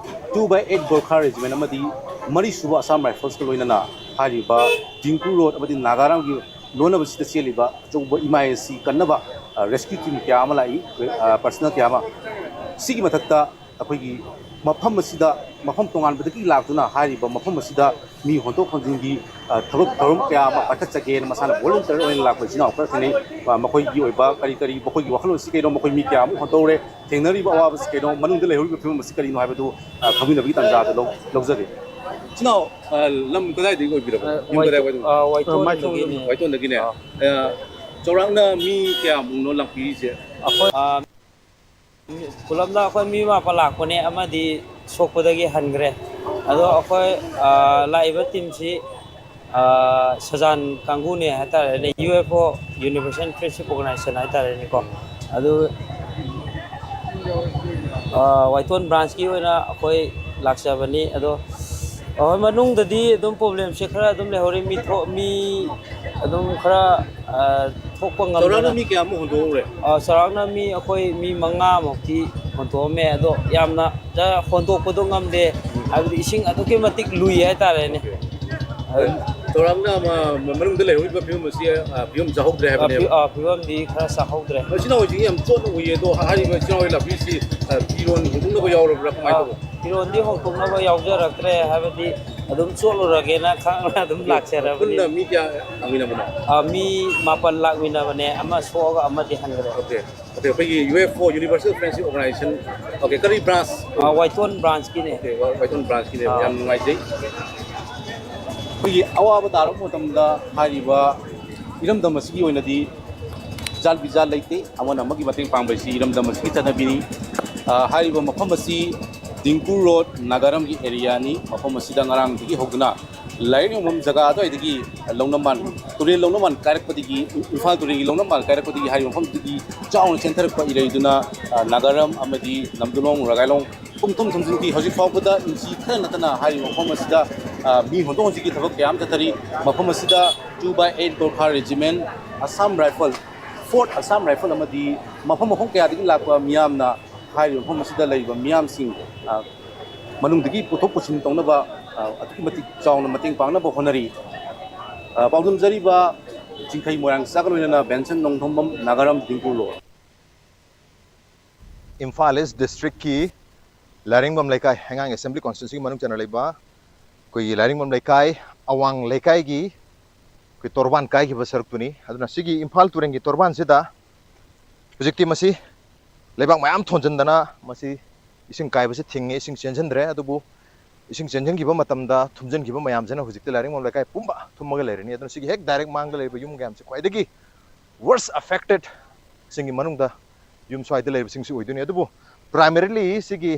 two by eight Gorkha Regiment ꯑꯃꯗꯤ ꯃꯔꯤꯁꯨꯕ Assam Rifles ꯀ ꯂꯣꯏꯅꯅ ꯍꯥꯏꯔꯤꯕ ꯗꯤꯡꯀꯨ ꯔꯣꯗ ꯑꯃꯗꯤ ꯅꯥꯒꯥꯔꯥꯝꯒꯤ ꯂꯣꯟꯅꯕꯁꯤꯗ ꯆꯦꯜꯂꯤꯕ ꯑꯆꯧꯕ ꯏꯃꯥꯏ ꯑꯁꯤ ꯀꯟꯅꯕ, ꯑ, rescue team ꯀꯌꯥ ꯑꯃ ꯂꯥꯛꯏ, ꯑ, personnel ꯀꯌꯥ ꯑꯃ꯫ ꯁꯤꯒꯤ ꯃꯊꯛꯇ ꯑꯩꯈꯣꯏꯒꯤ ꯃꯐꯝ ꯑꯁꯤꯗ, ꯃꯐꯝ ꯇꯣꯉꯥꯟꯕꯗꯒꯤ ꯂꯥꯛꯇꯨꯅ ꯍꯥꯏꯔꯤꯕ ꯃꯐꯝ ꯑꯁꯤꯗ ꯃꯤ ꯍꯣꯟꯗꯣꯛ ꯍꯣꯟꯖꯤꯟꯒꯤ, ꯑ, ꯊꯕꯛ ꯊꯧꯔꯝ ꯀꯌꯥ ꯑꯃ ꯄꯥꯏꯈꯠꯆꯒꯦꯅ ꯃꯁꯥꯅ volunteer ꯑꯣꯏꯅ ꯂꯥꯛꯄ ꯏꯆꯤꯟ ꯏꯅꯥꯎ ꯈꯔ ꯊꯦꯡꯅꯩ꯫ ꯑ, ꯃꯈꯣꯏꯒꯤ ꯑꯣꯏꯕ ꯀꯔꯤ ꯀꯔꯤ, ꯃꯈꯣꯏꯒꯤ ꯋꯥꯈꯜꯂꯣꯟꯁꯤ ꯀꯩꯅꯣ, ꯃꯈꯣꯏ ꯃꯤ ꯀꯌꯥꯃꯨꯛ ꯍꯣꯟꯗꯣꯛꯎꯔꯦ, ꯊꯦꯡꯅꯔꯤꯕ ꯑꯋꯥꯕꯁꯤ ꯀꯩꯅꯣ, ꯃꯅꯨꯡꯗ ꯂꯩꯍꯧꯔꯤꯕ ꯐꯤꯕꯝ ꯑꯁꯤ ꯀꯔꯤꯅꯣ ꯍꯥꯏꯕꯗꯨ, ꯑ, ꯈꯪꯃꯤꯟꯅꯕꯒꯤ ꯇꯥꯟꯖꯥꯗ ꯂꯧ-, ꯂꯧꯖꯒꯦ꯫ ꯏꯆꯤꯟ ꯏꯅꯥꯎ, ꯑ, ꯂꯝ ꯀꯗꯥꯏꯗꯒꯤ ꯑꯣꯏꯕꯤꯔꯕꯅꯣ? ꯑ, ꯌꯨꯝ ꯋꯥꯏꯇꯣ-, ꯀꯗꯥꯏꯋꯥꯏꯗꯅꯣ? ꯑ, ꯋꯥꯏꯇꯣꯟꯗꯒꯤꯅꯦ꯫ ꯋꯥꯏꯇꯣꯟꯗꯒꯤꯅꯦ꯫ ꯑ꯫ ꯑ, ꯆꯥꯎꯔꯥꯛꯅ ꯃꯤ ꯀꯌꯥꯃꯨꯛꯅꯣ ꯂꯥꯛꯄꯤꯔꯤꯁꯦ? ꯑꯩꯈꯣꯏ, ꯑ, ꯄꯨꯂꯞꯅ ꯑꯩꯈꯣꯏ ꯃꯤ ꯃꯥꯄꯟ ꯂꯥꯛꯄꯅꯦ, ꯑꯃꯗꯤ ꯁꯣꯛꯄꯗꯒꯤ ꯍꯟꯈ꯭ꯔꯦ꯫ ꯑꯗꯣ ꯑꯩꯈꯣꯏ, ꯑ, ꯂꯥꯛꯏꯕ teamꯁꯤ, ꯑ, ꯁꯖꯥꯟ ꯀꯥꯡꯕꯨꯅꯦ ꯍꯥꯏꯇꯥꯔꯦꯅꯦ, U F O, Universal Friendship Organization ꯍꯥꯏꯇꯥꯔꯦꯅꯦꯀꯣ꯫ ꯑꯗꯨ, ꯑ, ꯋꯥꯏꯇꯣꯟ branchꯀꯤ ꯑꯣꯏꯅ ꯑꯩꯈꯣꯏ ꯂꯥꯛꯆꯕꯅꯤ꯫ ꯑꯗꯣ ꯑꯩꯈꯣꯏ ꯃꯅꯨꯡꯗꯗꯤ ꯑꯗꯨꯝ problemꯁꯦ ꯈꯔ ꯑꯗꯨꯝ ꯂꯩꯍꯧꯔꯤ꯫ ꯃꯤ ꯊꯣꯛ-, ꯃꯤ ꯑꯗꯨꯝ ꯈꯔ, ꯑ, ꯊꯣꯛꯄ ꯆꯥꯎꯔꯥꯛꯅ ꯉꯝꯗꯅ꯫ ꯃꯤ ꯀꯌꯥꯃꯨꯛ ꯍꯣꯟꯗꯣꯛꯎꯔꯦ? ꯑ, ꯆꯥꯎꯔꯥꯛꯅ ꯃꯤ ꯑꯩꯈꯣꯏ ꯃꯤ ꯃꯉꯥꯃꯨꯛꯇꯤ ꯍꯣꯟꯗꯣꯛꯑꯝꯃꯦ꯫ ꯑꯗꯣ ꯌꯥꯝꯅ ꯍꯣꯟꯗꯣꯛꯄꯗꯣ ꯉꯝꯗꯦ, ꯍꯥꯏꯕꯗꯤ ꯏꯁꯤꯡ ꯑꯗꯨꯛꯀꯤ ꯃꯇꯤꯛ ꯂꯨꯏ ꯍꯥꯏꯇꯥꯔꯦꯅꯦ꯫ ꯆꯥꯎꯔꯥꯛꯅ ꯃ-, ꯃ-, ꯃꯅꯨꯡꯗ ꯂꯩꯍꯧꯔꯤꯕ ꯐꯤꯕꯝ ꯑꯁꯤ, ꯑ, ꯐꯤꯕꯝ ꯆꯥꯍꯧꯗ꯭ꯔꯦ ꯑ, ꯍꯥꯏꯕꯅꯦꯕ? ꯐꯤ-, ꯑ, ꯐꯤꯕꯝꯗꯤ ꯈꯔ ꯆꯥꯍꯧꯗ꯭ꯔꯦ꯫ ꯏꯆꯤꯟ ꯏꯅꯥꯎꯁꯤꯡ ꯌꯥꯝ ꯆꯣꯠꯅ ꯎꯏꯌꯦ, ꯑꯗꯣ ꯍꯥꯏꯔꯤꯕ ꯏꯆꯤꯟ ꯏꯅꯥꯎ ꯂꯥꯛꯄꯤꯔꯤꯁꯤ, ꯑ, ꯐꯤꯔꯣꯟ ꯍꯣꯡꯗꯣꯛꯅꯕ ꯌꯥꯎꯔꯕ꯭ꯔꯥ, ꯀꯃꯥꯏꯅ ꯑ, ꯇꯧꯕ? ꯐꯤꯔꯣꯟꯗꯤ ꯍꯣꯡꯗꯣꯛꯅꯕ ꯌꯥꯎꯖꯔꯛꯇ꯭ꯔꯦ, ꯍꯥꯏꯕꯗꯤ ꯑꯗꯨꯝ ꯆꯣꯠꯂꯨꯔꯒꯦꯅ ꯈꯪꯅ ꯑꯗꯨꯝ ꯂꯥꯛꯆꯔꯕꯅꯤ꯫ ꯄꯨꯟꯅ ꯃꯤ ꯀꯌꯥ ꯂꯥꯛꯃꯤꯟꯅꯕꯅꯣ? ꯑ, ꯃꯤ ꯃꯥꯄꯟ ꯂꯥꯛꯃꯤꯟꯅꯕꯅꯦ, ꯑꯃ ꯁꯣꯛꯑꯒ ꯑꯃꯗꯤ ꯍꯟꯈ꯭ꯔꯦ꯫ Okay꯫ ꯑꯗꯩ ꯑꯩꯈꯣꯏꯒꯤ U F O, Universal Friendship Organization, okay, ꯀꯔꯤ branch? ꯑ, ꯋꯥꯏꯇꯣꯟ branchꯀꯤꯅꯦ꯫ Okay, ꯋꯥ-, ꯋꯥꯏꯇꯣꯟ branchꯀꯤꯅꯦꯕ꯫ ꯑ꯫ ꯌꯥꯝ ꯅꯨꯡꯉꯥꯏꯖꯩ꯫ ꯑꯩꯈꯣꯏꯒꯤ ꯑꯋꯥꯕ ꯇꯥꯔꯛꯄ ꯃꯇꯝꯗ ꯍꯥꯏꯔꯤꯕ ꯏꯔꯝꯗꯝ ꯑꯁꯤꯒꯤ ꯑꯣꯏꯅꯗꯤ ꯖꯥꯠ ꯕꯤꯖꯥꯠ ꯂꯩꯇꯦ, ꯑꯃꯅ ꯑꯃꯒꯤ ꯃꯇꯦꯡ ꯄꯥꯡꯕ ꯍꯥꯏꯁꯤ ꯏꯔꯝꯗꯝ ꯑꯁꯤꯒꯤ ꯆꯠꯅꯕꯤꯅꯤ꯫ ꯑ, ꯍꯥꯏꯔꯤꯕ ꯃꯐꯝ ꯑꯁꯤ ꯗꯤꯡꯀꯨ ꯔꯣꯗ, ꯅꯥꯒꯥꯔꯝꯒꯤ areaꯅꯤ꯫ ꯃꯐꯝ ꯑꯁꯤꯗ ꯉꯔꯥꯡꯗꯒꯤ ꯍꯧꯗꯨꯅ ꯂꯥꯏꯔꯦꯟ ꯌꯣꯡꯐꯝ ꯖꯒꯥ ꯑꯗꯨꯋꯥꯏꯗꯒꯤ ꯂꯧꯅꯃꯥꯟ, ꯇꯨꯔꯦꯜ ꯂꯧꯅꯃꯥꯟ ꯀꯥꯏꯔꯛꯄꯗꯒꯤ, ꯏꯝꯐꯥꯜ ꯇꯨꯔꯦꯜꯒꯤ ꯂꯧꯅꯃꯥꯟ ꯀꯥꯏꯔꯛꯄꯗꯒꯤ ꯍꯥꯏꯔꯤꯕ ꯃꯐꯝꯗꯨꯗꯒꯤ ꯆꯥꯎꯅ ꯆꯦꯟꯊꯔꯛꯄ ꯏꯔꯩꯗꯨꯅ, ꯑ, ꯅꯥꯒꯥꯔꯝ ꯑꯃꯗꯤ ꯅꯝꯗꯨꯂꯣꯡ, ꯔꯒꯥꯏꯂꯣꯡ, ꯄꯨꯡꯊꯨꯝ ꯊꯨꯝꯖꯤꯟꯈꯤ꯫ ꯍꯧꯖꯤꯛ ꯐꯥꯎꯕꯗ ꯏꯟꯆꯤ ꯈꯔ ꯅꯠꯇꯅ ꯍꯥꯏꯔꯤꯕ ꯃꯐꯝ ꯑꯁꯤꯗ, ꯑ, ꯃꯤ ꯍꯣꯟꯗꯣꯛ ꯍꯣꯟꯖꯤꯟꯒꯤ ꯊꯕꯛ ꯀꯌꯥ ꯑꯃ ꯆꯠꯊꯔꯤ꯫ ꯃꯐꯝ ꯑꯁꯤꯗ two by eight Gorkha Regiment, Assam Rifle, Fourth Assam Rifle ꯑꯃꯗꯤ ꯃꯐꯝ ꯃꯐꯝ ꯀꯌꯥꯗꯒꯤ ꯂꯥꯛꯄ ꯃꯤꯌꯥꯝꯅ ꯍꯥꯏꯔꯤꯕ ꯃꯐꯝ ꯑꯁꯤꯗ ꯂꯩꯔꯤꯕ ꯃꯤꯌꯥꯝꯁꯤꯡ, ꯑ, ꯃꯅꯨꯡꯗꯒꯤ ꯄꯨꯊꯣꯛ ꯄꯨꯁꯤꯟ ꯇꯧꯅꯕ, ꯑ, ꯑꯗꯨꯛꯀꯤ ꯃꯇꯤꯛ ꯆꯥꯎꯅ ꯃꯇꯦꯡ ꯄꯥꯡꯅꯕ ꯍꯣꯠꯅꯔꯤ꯫ ꯑ, ꯄꯥꯎꯗꯝꯖꯔꯤꯕ ꯆꯤꯡꯈꯩ ꯃꯣꯏꯔꯥꯡ ꯆꯥꯒ ꯂꯣꯏꯅꯅ ꯕꯦꯟꯁꯟ ꯅꯣꯡꯊꯣꯝꯕꯝ, ꯅꯥꯒꯥꯔꯝ, ꯗꯤꯡꯀꯨ ꯔꯣꯗ꯫ ꯏꯝꯐꯥꯜ ꯏꯁ ꯗꯤꯁꯇ꯭ꯔꯤꯛꯀꯤ ꯂꯥꯏꯔꯦꯡꯕꯝ ꯂꯩꯀꯥꯏ, ꯍꯩꯉꯥꯡ Assembly Constituencyꯒꯤ ꯃꯅꯨꯡ ꯆꯟꯅ ꯂꯩꯕ ꯑꯩꯈꯣꯏꯒꯤ ꯂꯥꯏꯔꯦꯡꯕꯝ ꯂꯩꯀꯥꯏ ꯑꯋꯥꯡ ꯂꯩꯀꯥꯏꯒꯤ ꯑꯩꯈꯣꯏ ꯇꯣꯔꯕꯥꯟ ꯀꯥꯏꯈꯤꯕ ꯁꯔꯨꯛꯇꯨꯅꯤ꯫ ꯑꯗꯨꯅ ꯁꯤꯒꯤ ꯏꯝꯐꯥꯜ ꯇꯨꯔꯦꯜꯒꯤ ꯇꯣꯔꯕꯥꯟꯁꯤꯗ ꯍꯧꯖꯤꯛꯇꯤ ꯃꯁꯤ ꯂꯩꯕꯥꯛ ꯃꯌꯥꯝ ꯊꯣꯟꯖꯤꯟꯗꯅ ꯃꯁꯤ ꯏꯁꯤꯡ ꯀꯥꯏꯕꯁꯤ ꯊꯤꯡꯉꯦ, ꯏꯁꯤꯡ ꯆꯦꯟꯁꯤꯟꯗ꯭ꯔꯦ꯫ ꯑꯗꯨꯕꯨ ꯏꯁꯤꯡ ꯆꯦꯟꯁꯤꯟꯈꯤꯕ ꯃꯇꯝꯗ ꯊꯨꯝꯖꯤꯟꯈꯤꯕ ꯃꯌꯥꯝꯁꯤꯅ ꯍꯧꯖꯤꯛꯇꯤ ꯂꯥꯏꯔꯦꯡꯕꯝ ꯂꯩꯀꯥꯏ ꯄꯨꯝꯕ ꯊꯨꯝꯃꯒ ꯂꯩꯔꯅꯤ꯫ ꯑꯗꯨꯅ ꯁꯤꯒꯤ ꯍꯦꯛ direct ꯃꯥꯡꯗ ꯂꯩꯔꯤꯕ ꯌꯨꯝ ꯀꯌꯥꯝꯁꯤ ꯈ꯭ꯋꯥꯏꯗꯒꯤ worst affected ꯁꯤꯡꯒꯤ ꯃꯅꯨꯡꯗ ꯌꯨꯝ ꯁ꯭ꯋꯥꯏꯗ ꯂꯩꯔꯤꯕꯁꯤꯡꯁꯤ ꯑꯣꯏꯗꯣꯏꯅꯤ꯫ ꯑꯗꯨꯕꯨ primarily ꯁꯤꯒꯤ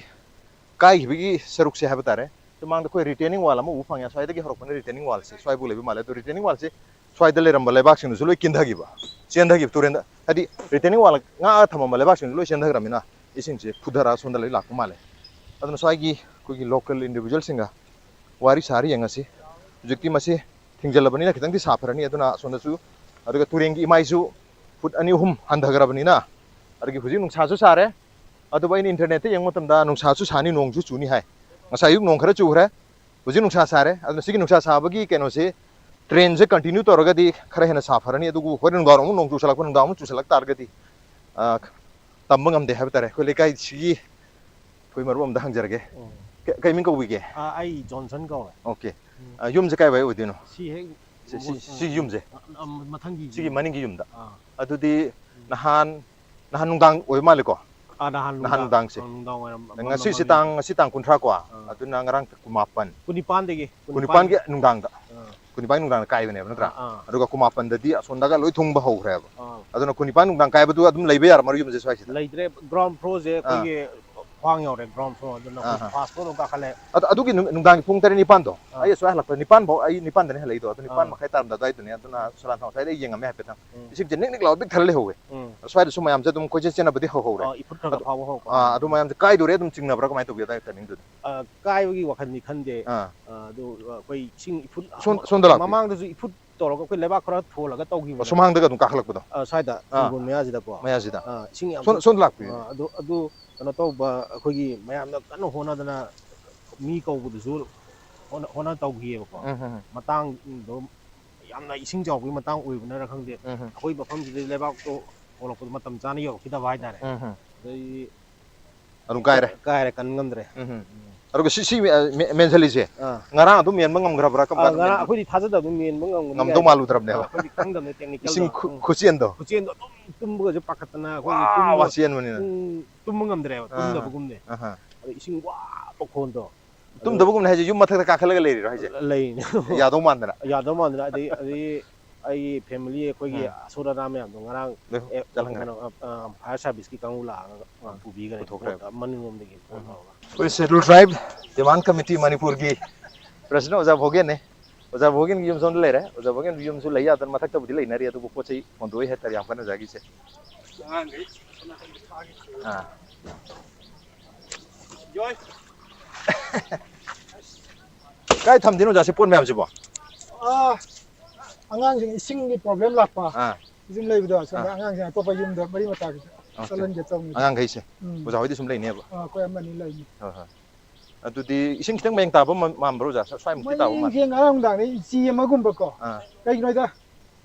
ꯀꯥꯏꯈꯤꯕꯒꯤ ꯁꯔꯨꯛꯁꯦ ꯍꯥꯏꯕ ꯇꯥꯔꯦ, ꯁꯨꯃꯥꯡꯗ ꯑꯩꯈꯣꯏ retaining wall ꯑꯃ ꯎꯕ ꯐꯪꯉꯦ꯫ ꯁ꯭ꯋꯥꯏꯗꯒꯤ ꯍꯧꯔꯛꯄꯅ retaining wallꯁꯦ, ꯁ꯭ꯋꯥꯏꯕꯨ ꯂꯩꯕ ꯃꯥꯜꯂꯦ꯫ ꯑꯗꯣ retaining wallꯁꯦ ꯁ꯭ꯋꯥꯏꯗ ꯂꯩꯔꯝꯕ ꯂꯩꯕꯥꯛꯁꯤꯡꯗꯨꯁꯨ ꯂꯣꯏ ꯀꯤꯟꯊꯈꯤꯕ, ꯆꯦꯟꯊꯈꯤꯕ ꯇꯨꯔꯦꯟꯗ꯫ ꯍꯥꯏꯗꯤ retaining wall ꯉꯥꯛꯑ ꯊꯝꯃꯝꯕ ꯂꯩꯕꯥꯛꯁꯤꯡꯗꯨ ꯂꯣꯏ ꯆꯦꯟꯊꯈ꯭ꯔꯕꯅꯤꯅ ꯏꯁꯤꯡꯁꯦ ꯐꯨꯊꯔ ꯁꯣꯝꯗ ꯂꯣꯏ ꯂꯥꯛꯄ ꯃꯥꯜꯂꯦ꯫ ꯑꯗꯨꯅ ꯁ꯭ꯋꯥꯏꯒꯤ ꯑꯩꯈꯣꯏꯒꯤ local individualꯁꯤꯡꯒ ꯋꯥꯔꯤ ꯁꯥꯔ ꯌꯦꯡꯉꯁꯤ꯫ ꯍꯧꯖꯤꯛꯇꯤ ꯃꯁꯤ ꯊꯤꯡꯖꯤꯜꯂꯕꯅꯤꯅ ꯈꯤꯇꯪꯗꯤ ꯁꯥꯐꯔꯅꯤ꯫ ꯑꯗꯨꯅ ꯑꯁꯣꯝꯗꯁꯨ, ꯑꯗꯨꯒ ꯇꯨꯔꯦꯟꯒꯤ ꯏꯃꯥꯏꯁꯨ ꯐꯨꯠ ꯑꯅꯤ ꯑꯍꯨꯝ ꯍꯟꯊꯈ꯭ꯔꯕꯅꯤꯅ, ꯑꯗꯒꯤ ꯍꯧꯖꯤꯛ ꯅꯨꯡꯁꯥꯁꯨ ꯁꯥꯔꯦ꯫ ꯑꯗꯨꯕꯨ ꯑꯩꯅ internetꯇ ꯌꯦꯡꯕ ꯃꯇꯝꯗ ꯅꯨꯡꯁꯥꯁꯨ ꯁꯥꯅꯤ, ꯅꯣꯡꯁꯨ ꯆꯨꯅꯤ ꯍꯥꯏ꯫ ꯉꯁꯥꯏ ꯑꯌꯨꯛ ꯅꯣꯡ ꯈꯔ ꯆꯨꯈ꯭ꯔꯦ, ꯍꯧꯖꯤꯛ ꯅꯨꯡꯁꯥ ꯁꯥꯔꯦ꯫ ꯑꯗꯨꯅ ꯁꯤꯒꯤ ꯅꯨꯡꯁꯥ ꯁꯥꯕꯒꯤ ꯀꯩꯅꯣꯁꯤ, trendꯁꯦ continue ꯇꯧꯔꯒꯗꯤ ꯈꯔ ꯍꯦꯟꯅ ꯁꯥꯐꯔꯅꯤ꯫ ꯑꯗꯨꯕꯨ ꯍꯣꯔꯦꯟ ꯅꯨꯡꯗꯥꯡ ꯑꯃꯨꯛ ꯅꯣꯡ ꯆꯨꯁꯜꯂꯛꯄ, ꯅꯨꯡꯗꯥꯡ ꯑꯃꯨꯛ ꯆꯨꯁꯜꯂꯛ ꯇꯥꯔꯒꯗꯤ, ꯑ, ꯇꯝꯕ ꯉꯝꯗꯦ ꯍꯥꯏꯕ ꯇꯥꯔꯦ꯫ ꯑꯩꯈꯣꯏ ꯂꯩꯀꯥꯏꯁꯤꯒꯤ ꯑꯩꯈꯣꯏ ꯃꯔꯨꯞ ꯑꯃꯗ ꯍꯪꯖꯔꯒꯦ꯫ ꯎꯝ꯫ ꯀ-, ꯀꯩ ꯃꯤꯡ ꯀꯧꯕꯤꯒꯦ? ꯑ, ꯑꯩ ꯖꯣꯟꯁꯟ ꯀꯧꯋꯦ꯫ Okay꯫ ꯎꯝ꯫ ꯑ, ꯌꯨꯝꯁꯦ ꯀꯥꯏꯋꯥꯏ ꯑꯣꯏꯗꯣꯏꯅꯣ? ꯁꯤ ꯍꯦꯛ ꯁꯤ, ꯁꯤ, ꯃꯣ-, ꯁꯤ ꯌꯨꯝꯁꯦ? ꯑ, ꯑ, ꯃꯊꯪꯒꯤ ꯁꯤꯒꯤ ꯌꯨꯝ꯫ ꯃꯅꯤꯡꯒꯤ ꯌꯨꯝꯗ? ꯑꯥ꯫ ꯑꯗꯨꯗꯤ ꯎꯝ꯫ ꯅꯍꯥꯟ, ꯅꯍꯥꯟ ꯅꯨꯡꯗꯥꯡ ꯑꯣꯏꯕ ꯃꯥꯜꯂꯦꯀꯣ? ꯑꯥ, ꯅꯍꯥꯟ ꯅꯍꯥꯟ ꯅꯨꯡꯗꯥꯡ, ꯅꯨꯡꯗꯥꯡꯁꯦ꯫ ꯑ, ꯅꯨꯡꯗꯥꯡ ꯋꯥꯏꯔꯝ ꯉꯁꯤꯁꯦ ꯃꯃꯥꯡ ꯇꯥꯡ, ꯉꯁꯤ ꯇꯥꯡ ꯀꯨꯟꯊ꯭ꯔꯥ ꯀꯣ? ꯑꯥ꯫ ꯑꯗꯨꯅ ꯉꯔꯥꯡ ꯀꯨꯟꯃꯥꯄꯟ꯫ ꯀꯨꯟꯅꯤꯄꯥꯟꯗꯒꯤ꯫ ꯀꯨꯟꯅꯤꯄꯥꯟꯒꯤ ꯅꯨꯡꯗꯥꯡꯗ꯫ ꯑꯥ꯫ ꯀꯨꯟꯅꯤꯄꯥꯟꯒꯤ ꯅꯨꯡꯗꯥꯡꯗ ꯀꯥꯏꯕꯅꯦꯕ ꯅꯠꯇ꯭ꯔꯥ? ꯑꯥ, ꯑꯥ꯫ ꯑꯗꯨꯒ ꯀꯨꯟꯃꯥꯄꯟꯗꯗꯤ ꯑꯁꯣꯝꯗꯒ ꯂꯣꯏ ꯊꯨꯡꯕ ꯍꯧꯈ꯭ꯔꯦꯕ꯫ ꯑꯥ꯫ ꯑꯗꯨꯅ ꯀꯨꯟꯅꯤꯄꯥꯟ ꯅꯨꯡꯗꯥꯡ ꯀꯥꯏꯕꯗꯨ ꯑꯗꯨꯝ ꯂꯩꯕ ꯌꯥꯔꯝꯃꯔꯣꯏ ꯌꯨꯝꯁꯦ ꯁ꯭ꯋꯥꯏꯁꯤꯗ? ꯂꯩꯇ꯭ꯔꯦ, ground floorꯁꯦ ꯑꯥ꯫ ꯑꯩꯈꯣꯏꯒꯤ ꯈ꯭ꯋꯥꯡ ꯌꯧꯔꯦ, ground floor꯫ ꯑꯗꯨꯅ ꯑꯥ, ꯑꯩꯈꯣꯏ ꯑꯥ꯫ First floor ꯑꯗꯨꯝ ꯀꯥꯈꯠꯂꯦ꯫ ꯑꯗꯨ, ꯑꯗꯨꯒꯤ ꯅꯨ-, ꯅꯨꯡꯗꯥꯡꯒꯤ ꯄꯨꯡ ꯇꯔꯦꯠ ꯅꯤꯄꯥꯟꯗꯣ, ꯑꯥ꯫ ꯑꯩ ꯑꯁ꯭ꯋꯥꯏ ꯍꯜꯂꯛꯄꯗ ꯅꯤꯄꯥꯟ ꯐꯥꯎ, ꯑꯩ ꯅꯤꯄꯥꯟꯗꯅꯦ ꯍꯜꯂꯛꯏꯗꯣ, ꯑꯗꯨ ꯅꯤꯄꯥꯟ ꯑꯥ꯫ ꯃꯈꯥꯏ ꯇꯥꯔꯝꯗꯥꯏ ꯑꯗꯨꯋꯥꯏꯗꯨꯅꯦ꯫ ꯑꯗꯨꯅ ꯎꯝ꯫ ꯁꯣꯂꯥꯟ ꯊꯣꯡ ꯑꯁ꯭ꯋꯥꯏꯗ ꯑꯩ ꯌꯦꯡꯉꯝꯃꯦ ꯍꯥꯏꯐꯦꯠꯇꯪ꯫ ꯎꯝ꯫ ꯏꯁꯤꯡꯁꯦ ꯅꯤꯛ ꯅꯤꯛ ꯂꯥꯎꯔ ꯄꯤꯛ ꯊꯜꯂ ꯂꯩꯍꯧꯋꯦ꯫ ꯎꯝ꯫ ꯑꯁ꯭ꯋꯥꯏꯗꯁꯨ ꯃꯌꯥꯝꯁꯦ ꯑꯗꯨꯝ ꯀꯣꯏꯆꯦꯟ ꯆꯦꯟꯅꯕꯗꯤ ꯍꯧꯍꯧꯔꯦ꯫ ꯑꯥ, ꯏꯐꯨꯠ ꯈꯔ ꯈꯔ ꯑꯗꯨ, ꯐꯥꯎꯕ ꯍꯧꯔꯛꯄ꯫ ꯑꯥ, ꯑꯗꯨ ꯃꯌꯥꯝꯁꯦ ꯀꯥꯏꯗꯣꯔꯦ ꯑꯗꯨꯝ ꯆꯤꯡꯅꯕ꯭ꯔꯥ, ꯀꯃꯥꯏꯅ ꯇꯧꯒꯦ ꯑꯗꯥꯏ timingꯗꯨꯗ? ꯑ, ꯀꯥꯏꯕꯒꯤ ꯋꯥꯈꯜꯗꯤ ꯈꯟꯗꯦ꯫ ꯑꯥ꯫ ꯑ, ꯑꯗꯨ, ꯑ, ꯑꯩꯈꯣꯏ ꯏꯁꯤꯡ ꯏꯐꯨꯠ ꯁꯣꯝ-, ꯁꯣꯝꯗ ꯂꯥꯛꯄꯤꯌꯨ꯫ ꯃꯃꯥꯡꯗꯁꯨ ꯏꯐꯨꯠ ꯇꯧꯔꯒ ꯑꯩꯈꯣꯏ ꯂꯩꯕꯥꯛ ꯈꯔ ꯊꯣꯜꯂꯒ ꯇꯧꯈꯤꯕꯅꯦ꯫ ꯑꯣ, ꯁꯨꯃꯥꯡꯗꯒ ꯑꯗꯨꯝ ꯀꯥꯈꯠꯂꯛꯄꯗꯣ? ꯑ, ꯁ꯭ꯋꯥꯏꯗ, ꯑꯥ꯫ ꯇꯨꯡꯒꯣꯟ ꯃꯌꯥꯁꯤꯗꯀꯣ꯫ ꯃꯌꯥꯁꯤꯗ꯫ ꯑ, ꯏꯁꯤꯡ ꯌꯥꯝ ꯁꯣꯝ-, ꯁꯣꯝꯗ ꯂꯥꯛꯄꯤꯌꯨ꯫ ꯑ, ꯑꯗꯨ, ꯑꯗꯨ ꯀꯩꯅꯣ ꯇꯧꯕ, ꯑꯩꯈꯣꯏꯒꯤ ꯃꯌꯥꯝꯅ ꯀꯟꯅ ꯍꯣꯠꯅꯗꯅ ꯃꯤ ꯀꯧꯕꯗꯨꯁꯨ ꯍꯣꯠꯅ-, ꯍꯣꯠꯅ ꯇꯧꯈꯤꯑꯕꯀꯣ꯫ ꯎꯝ, ꯎꯝ, ꯎꯝ꯫ ꯃꯇꯥꯡꯗꯣ ꯌꯥꯝꯅ ꯏꯁꯤꯡ ꯆꯥꯎꯕꯒꯤ ꯃꯇꯥꯡ ꯑꯣꯏꯕꯅꯔ ꯈꯪꯗꯦ, ꯎꯝ, ꯎꯝ꯫ ꯑꯩꯈꯣꯏ ꯃꯐꯝꯁꯤꯗ ꯂꯩꯕꯥꯛꯇꯣ ꯍꯣꯜꯂꯛꯄꯗꯣ ꯃꯇꯝ ꯆꯥꯅ ꯌꯧꯔꯛꯈꯤꯗꯕ ꯍꯥꯏꯇꯥꯔꯦ꯫ ꯎꯝ, ꯎꯝ꯫ ꯑꯗꯩ ꯑꯗꯨꯝ ꯀꯥꯏꯔꯦ꯫ ꯀꯥꯏꯔꯦ, ꯀꯟ ꯉꯝꯗ꯭ꯔꯦ꯫ ꯎꯝ, ꯎꯝ, ꯎꯝ꯫ ꯑꯗꯨꯒ ꯁꯤ, ꯁꯤ ꯃꯦ-, ꯃꯦ-, ꯃꯦꯟꯁꯤꯜꯂꯤꯁꯦ ꯑꯥ꯫ ꯉꯔꯥꯡ ꯑꯗꯨꯝ ꯃꯦꯟꯕ ꯉꯝꯈ꯭ꯔꯕ꯭ꯔꯥ? ꯀꯔꯝ ꯑꯥ, ꯀꯥꯟꯗ ꯉꯔꯥꯡ ꯃꯦꯟꯈꯤꯕ? ꯑꯩꯈꯣꯏꯗꯤ ꯊꯥꯖꯗꯕꯗꯨ ꯃꯦꯟꯕ ꯉꯝꯒꯅꯤ ꯉꯝꯗꯧ ꯀꯥꯏꯅ꯫ ꯃꯥꯜꯂꯨꯗ꯭ꯔꯕꯅꯦꯕ꯫ ꯑꯥ, ꯑꯩꯈꯣꯏꯗꯤ ꯈꯪꯗꯕꯅꯦ, technical ꯏꯁꯤꯡ ꯗꯣ꯫ ꯈꯨ-, ꯎꯝ꯫ ꯈꯨꯆꯦꯟꯗꯣ꯫ ꯈꯨꯆꯦꯟꯗꯣ ꯑꯗꯨꯝ ꯇꯨꯝꯕꯒꯁꯨ ꯄꯥꯈꯠꯇꯅ ꯑꯩꯈꯣꯏꯒꯤ ꯋꯥ, ꯇꯨꯝꯕ-, ꯋꯥ ꯆꯦꯟꯕꯅꯤꯅ꯫ ꯄꯨꯡ ꯇꯨꯝꯕ ꯉꯝꯗ꯭ꯔꯦꯕ, ꯑꯥ꯫ ꯇꯨꯝꯗꯕꯒꯨꯝꯅꯦ꯫ ꯑꯍꯥ꯫ ꯑꯗ ꯏꯁꯤꯡ ꯋꯥ ꯃꯈꯣꯟꯗꯣ꯫ ꯑꯗꯣ ꯇꯨꯝꯗꯕꯒꯨꯝꯅ ꯍꯥꯏꯁꯦ ꯌꯨꯝ ꯃꯊꯛꯇ ꯀꯥꯈꯠꯂꯒ ꯂꯩꯔꯤꯔꯣ ꯍꯥꯏꯁꯦ? ꯂꯩꯔꯤꯅꯦ꯫ ꯌꯥꯗꯧ ꯃꯥꯟꯗꯅ? ꯌꯥꯗꯧ ꯃꯥꯟꯗꯅ꯫ ꯑꯗꯩ, ꯑꯗꯩ ꯑꯩꯒꯤ family, ꯑꯩꯈꯣꯏꯒꯤ ꯎꯝ꯫ ꯑꯁꯣꯏ ꯑꯔꯥ ꯃꯌꯥꯝꯗꯣ ꯉꯔꯥꯡ, ꯂꯣꯏ ꯑꯦ, ꯆꯠꯍꯟꯈ꯭ꯔꯦ꯫ ꯀꯩꯅꯣ, ꯑ, ꯑ, fire service ꯀꯤ ꯀꯥꯡꯕꯨ ꯂꯥꯛꯑꯒ ꯉꯥꯛ ꯎꯝ꯫ ꯄꯨꯕꯤꯈ꯭ꯔꯦ꯫ ꯄꯨꯊꯣꯛꯈ꯭ꯔꯦ꯫ ꯄꯣꯠ ꯃꯅꯤꯡꯂꯣꯝꯗꯒꯤ ꯐꯣꯟ ꯎꯝ꯫ ꯇꯧꯔꯒ꯫ ꯑꯩꯈꯣꯏ Scheduled Tribe Demand Committee ꯃꯅꯤꯄꯨꯔꯒꯤ president ꯑꯣꯖꯥ ꯚꯣꯒꯦꯟꯅꯦ꯫ ꯑꯣꯖꯥ ꯚꯣꯒꯦꯟꯒꯤ ꯌꯨꯝ ꯁꯣꯝꯗ ꯂꯩꯔꯦ꯫ ꯑꯣꯖꯥ ꯚꯣꯒꯦꯟꯒꯤ ꯌꯨꯝꯁꯨ ꯂꯩ ꯌꯥꯗꯅ ꯃꯊꯛꯇꯕꯨꯗꯤ ꯂꯩꯅꯔꯤ, ꯑꯗꯨꯕꯨ ꯄꯣꯠ ꯆꯩ ꯍꯣꯟꯗꯣꯛꯏ ꯍꯥꯏꯇꯥꯔꯦ, ꯌꯥꯝ ꯀꯟꯅ ꯑꯣꯖꯥꯒꯤꯁꯦ꯫ ꯑꯉꯥꯡꯈꯩ ꯑꯁꯣꯝ ꯅꯥꯀꯟꯗ ꯊꯥꯒꯦ꯫ ꯑꯥ꯫ ꯌꯣꯏ꯫ ꯀꯥꯏ ꯊꯝꯗꯣꯏꯅꯣ ꯑꯣꯖꯥ ꯁꯤ ꯄꯣꯠ ꯃꯌꯥꯝꯁꯤꯕꯣ? ꯑꯥ, ꯑꯉꯥꯡꯁꯤꯡ ꯏꯁꯤꯡꯒꯤ problem ꯂꯥꯛꯄ꯫ ꯑꯥ꯫ ꯌꯨꯝ ꯂꯩꯕꯗꯣ, ꯑꯁꯣꯝꯗ ꯑꯥ꯫ ꯑꯉꯥꯡꯁꯤꯡ ꯑꯇꯣꯞꯄ ꯌꯨꯝꯗ ꯃꯔꯤ ꯃꯇꯥꯒꯤꯗ ꯑꯣꯀꯦ꯫ ꯆꯠꯍꯟꯒꯦ ꯇꯧꯕꯅꯤꯗ꯫ ꯑꯉꯥꯡꯈꯩꯁꯦ ꯎꯝ꯫ ꯑꯣꯖꯥ ꯍꯣꯏꯗꯤ ꯁꯨꯝ ꯂꯩꯅꯦꯕ? ꯑꯥ, ꯑꯩꯈꯣꯏ ꯑꯃꯅꯤ ꯂꯩꯅꯤ꯫ ꯍꯣꯏ, ꯍꯣꯏ꯫ ꯑꯗꯨꯗꯤ ꯏꯁꯤꯡ ꯈꯤꯇꯪ ꯃꯌꯦꯡ ꯇꯥꯕ ꯃ-, ꯃꯥꯟꯕ꯭ꯔꯣ ꯑꯣꯖꯥ? ꯁ꯭ꯋꯥꯏꯃꯨꯛꯇꯤ ꯇꯥꯕ ꯃꯥꯟꯕ꯭ꯔꯣ? ꯃꯌꯦꯡꯁꯦ ꯉꯔꯥꯡ ꯅꯨꯡꯗꯥꯡꯗꯩ ꯏꯆꯦ ꯑꯃꯒꯨꯝꯕꯀꯣ꯫ ꯑꯥ꯫ ꯀꯩꯒꯤꯅꯣꯗ,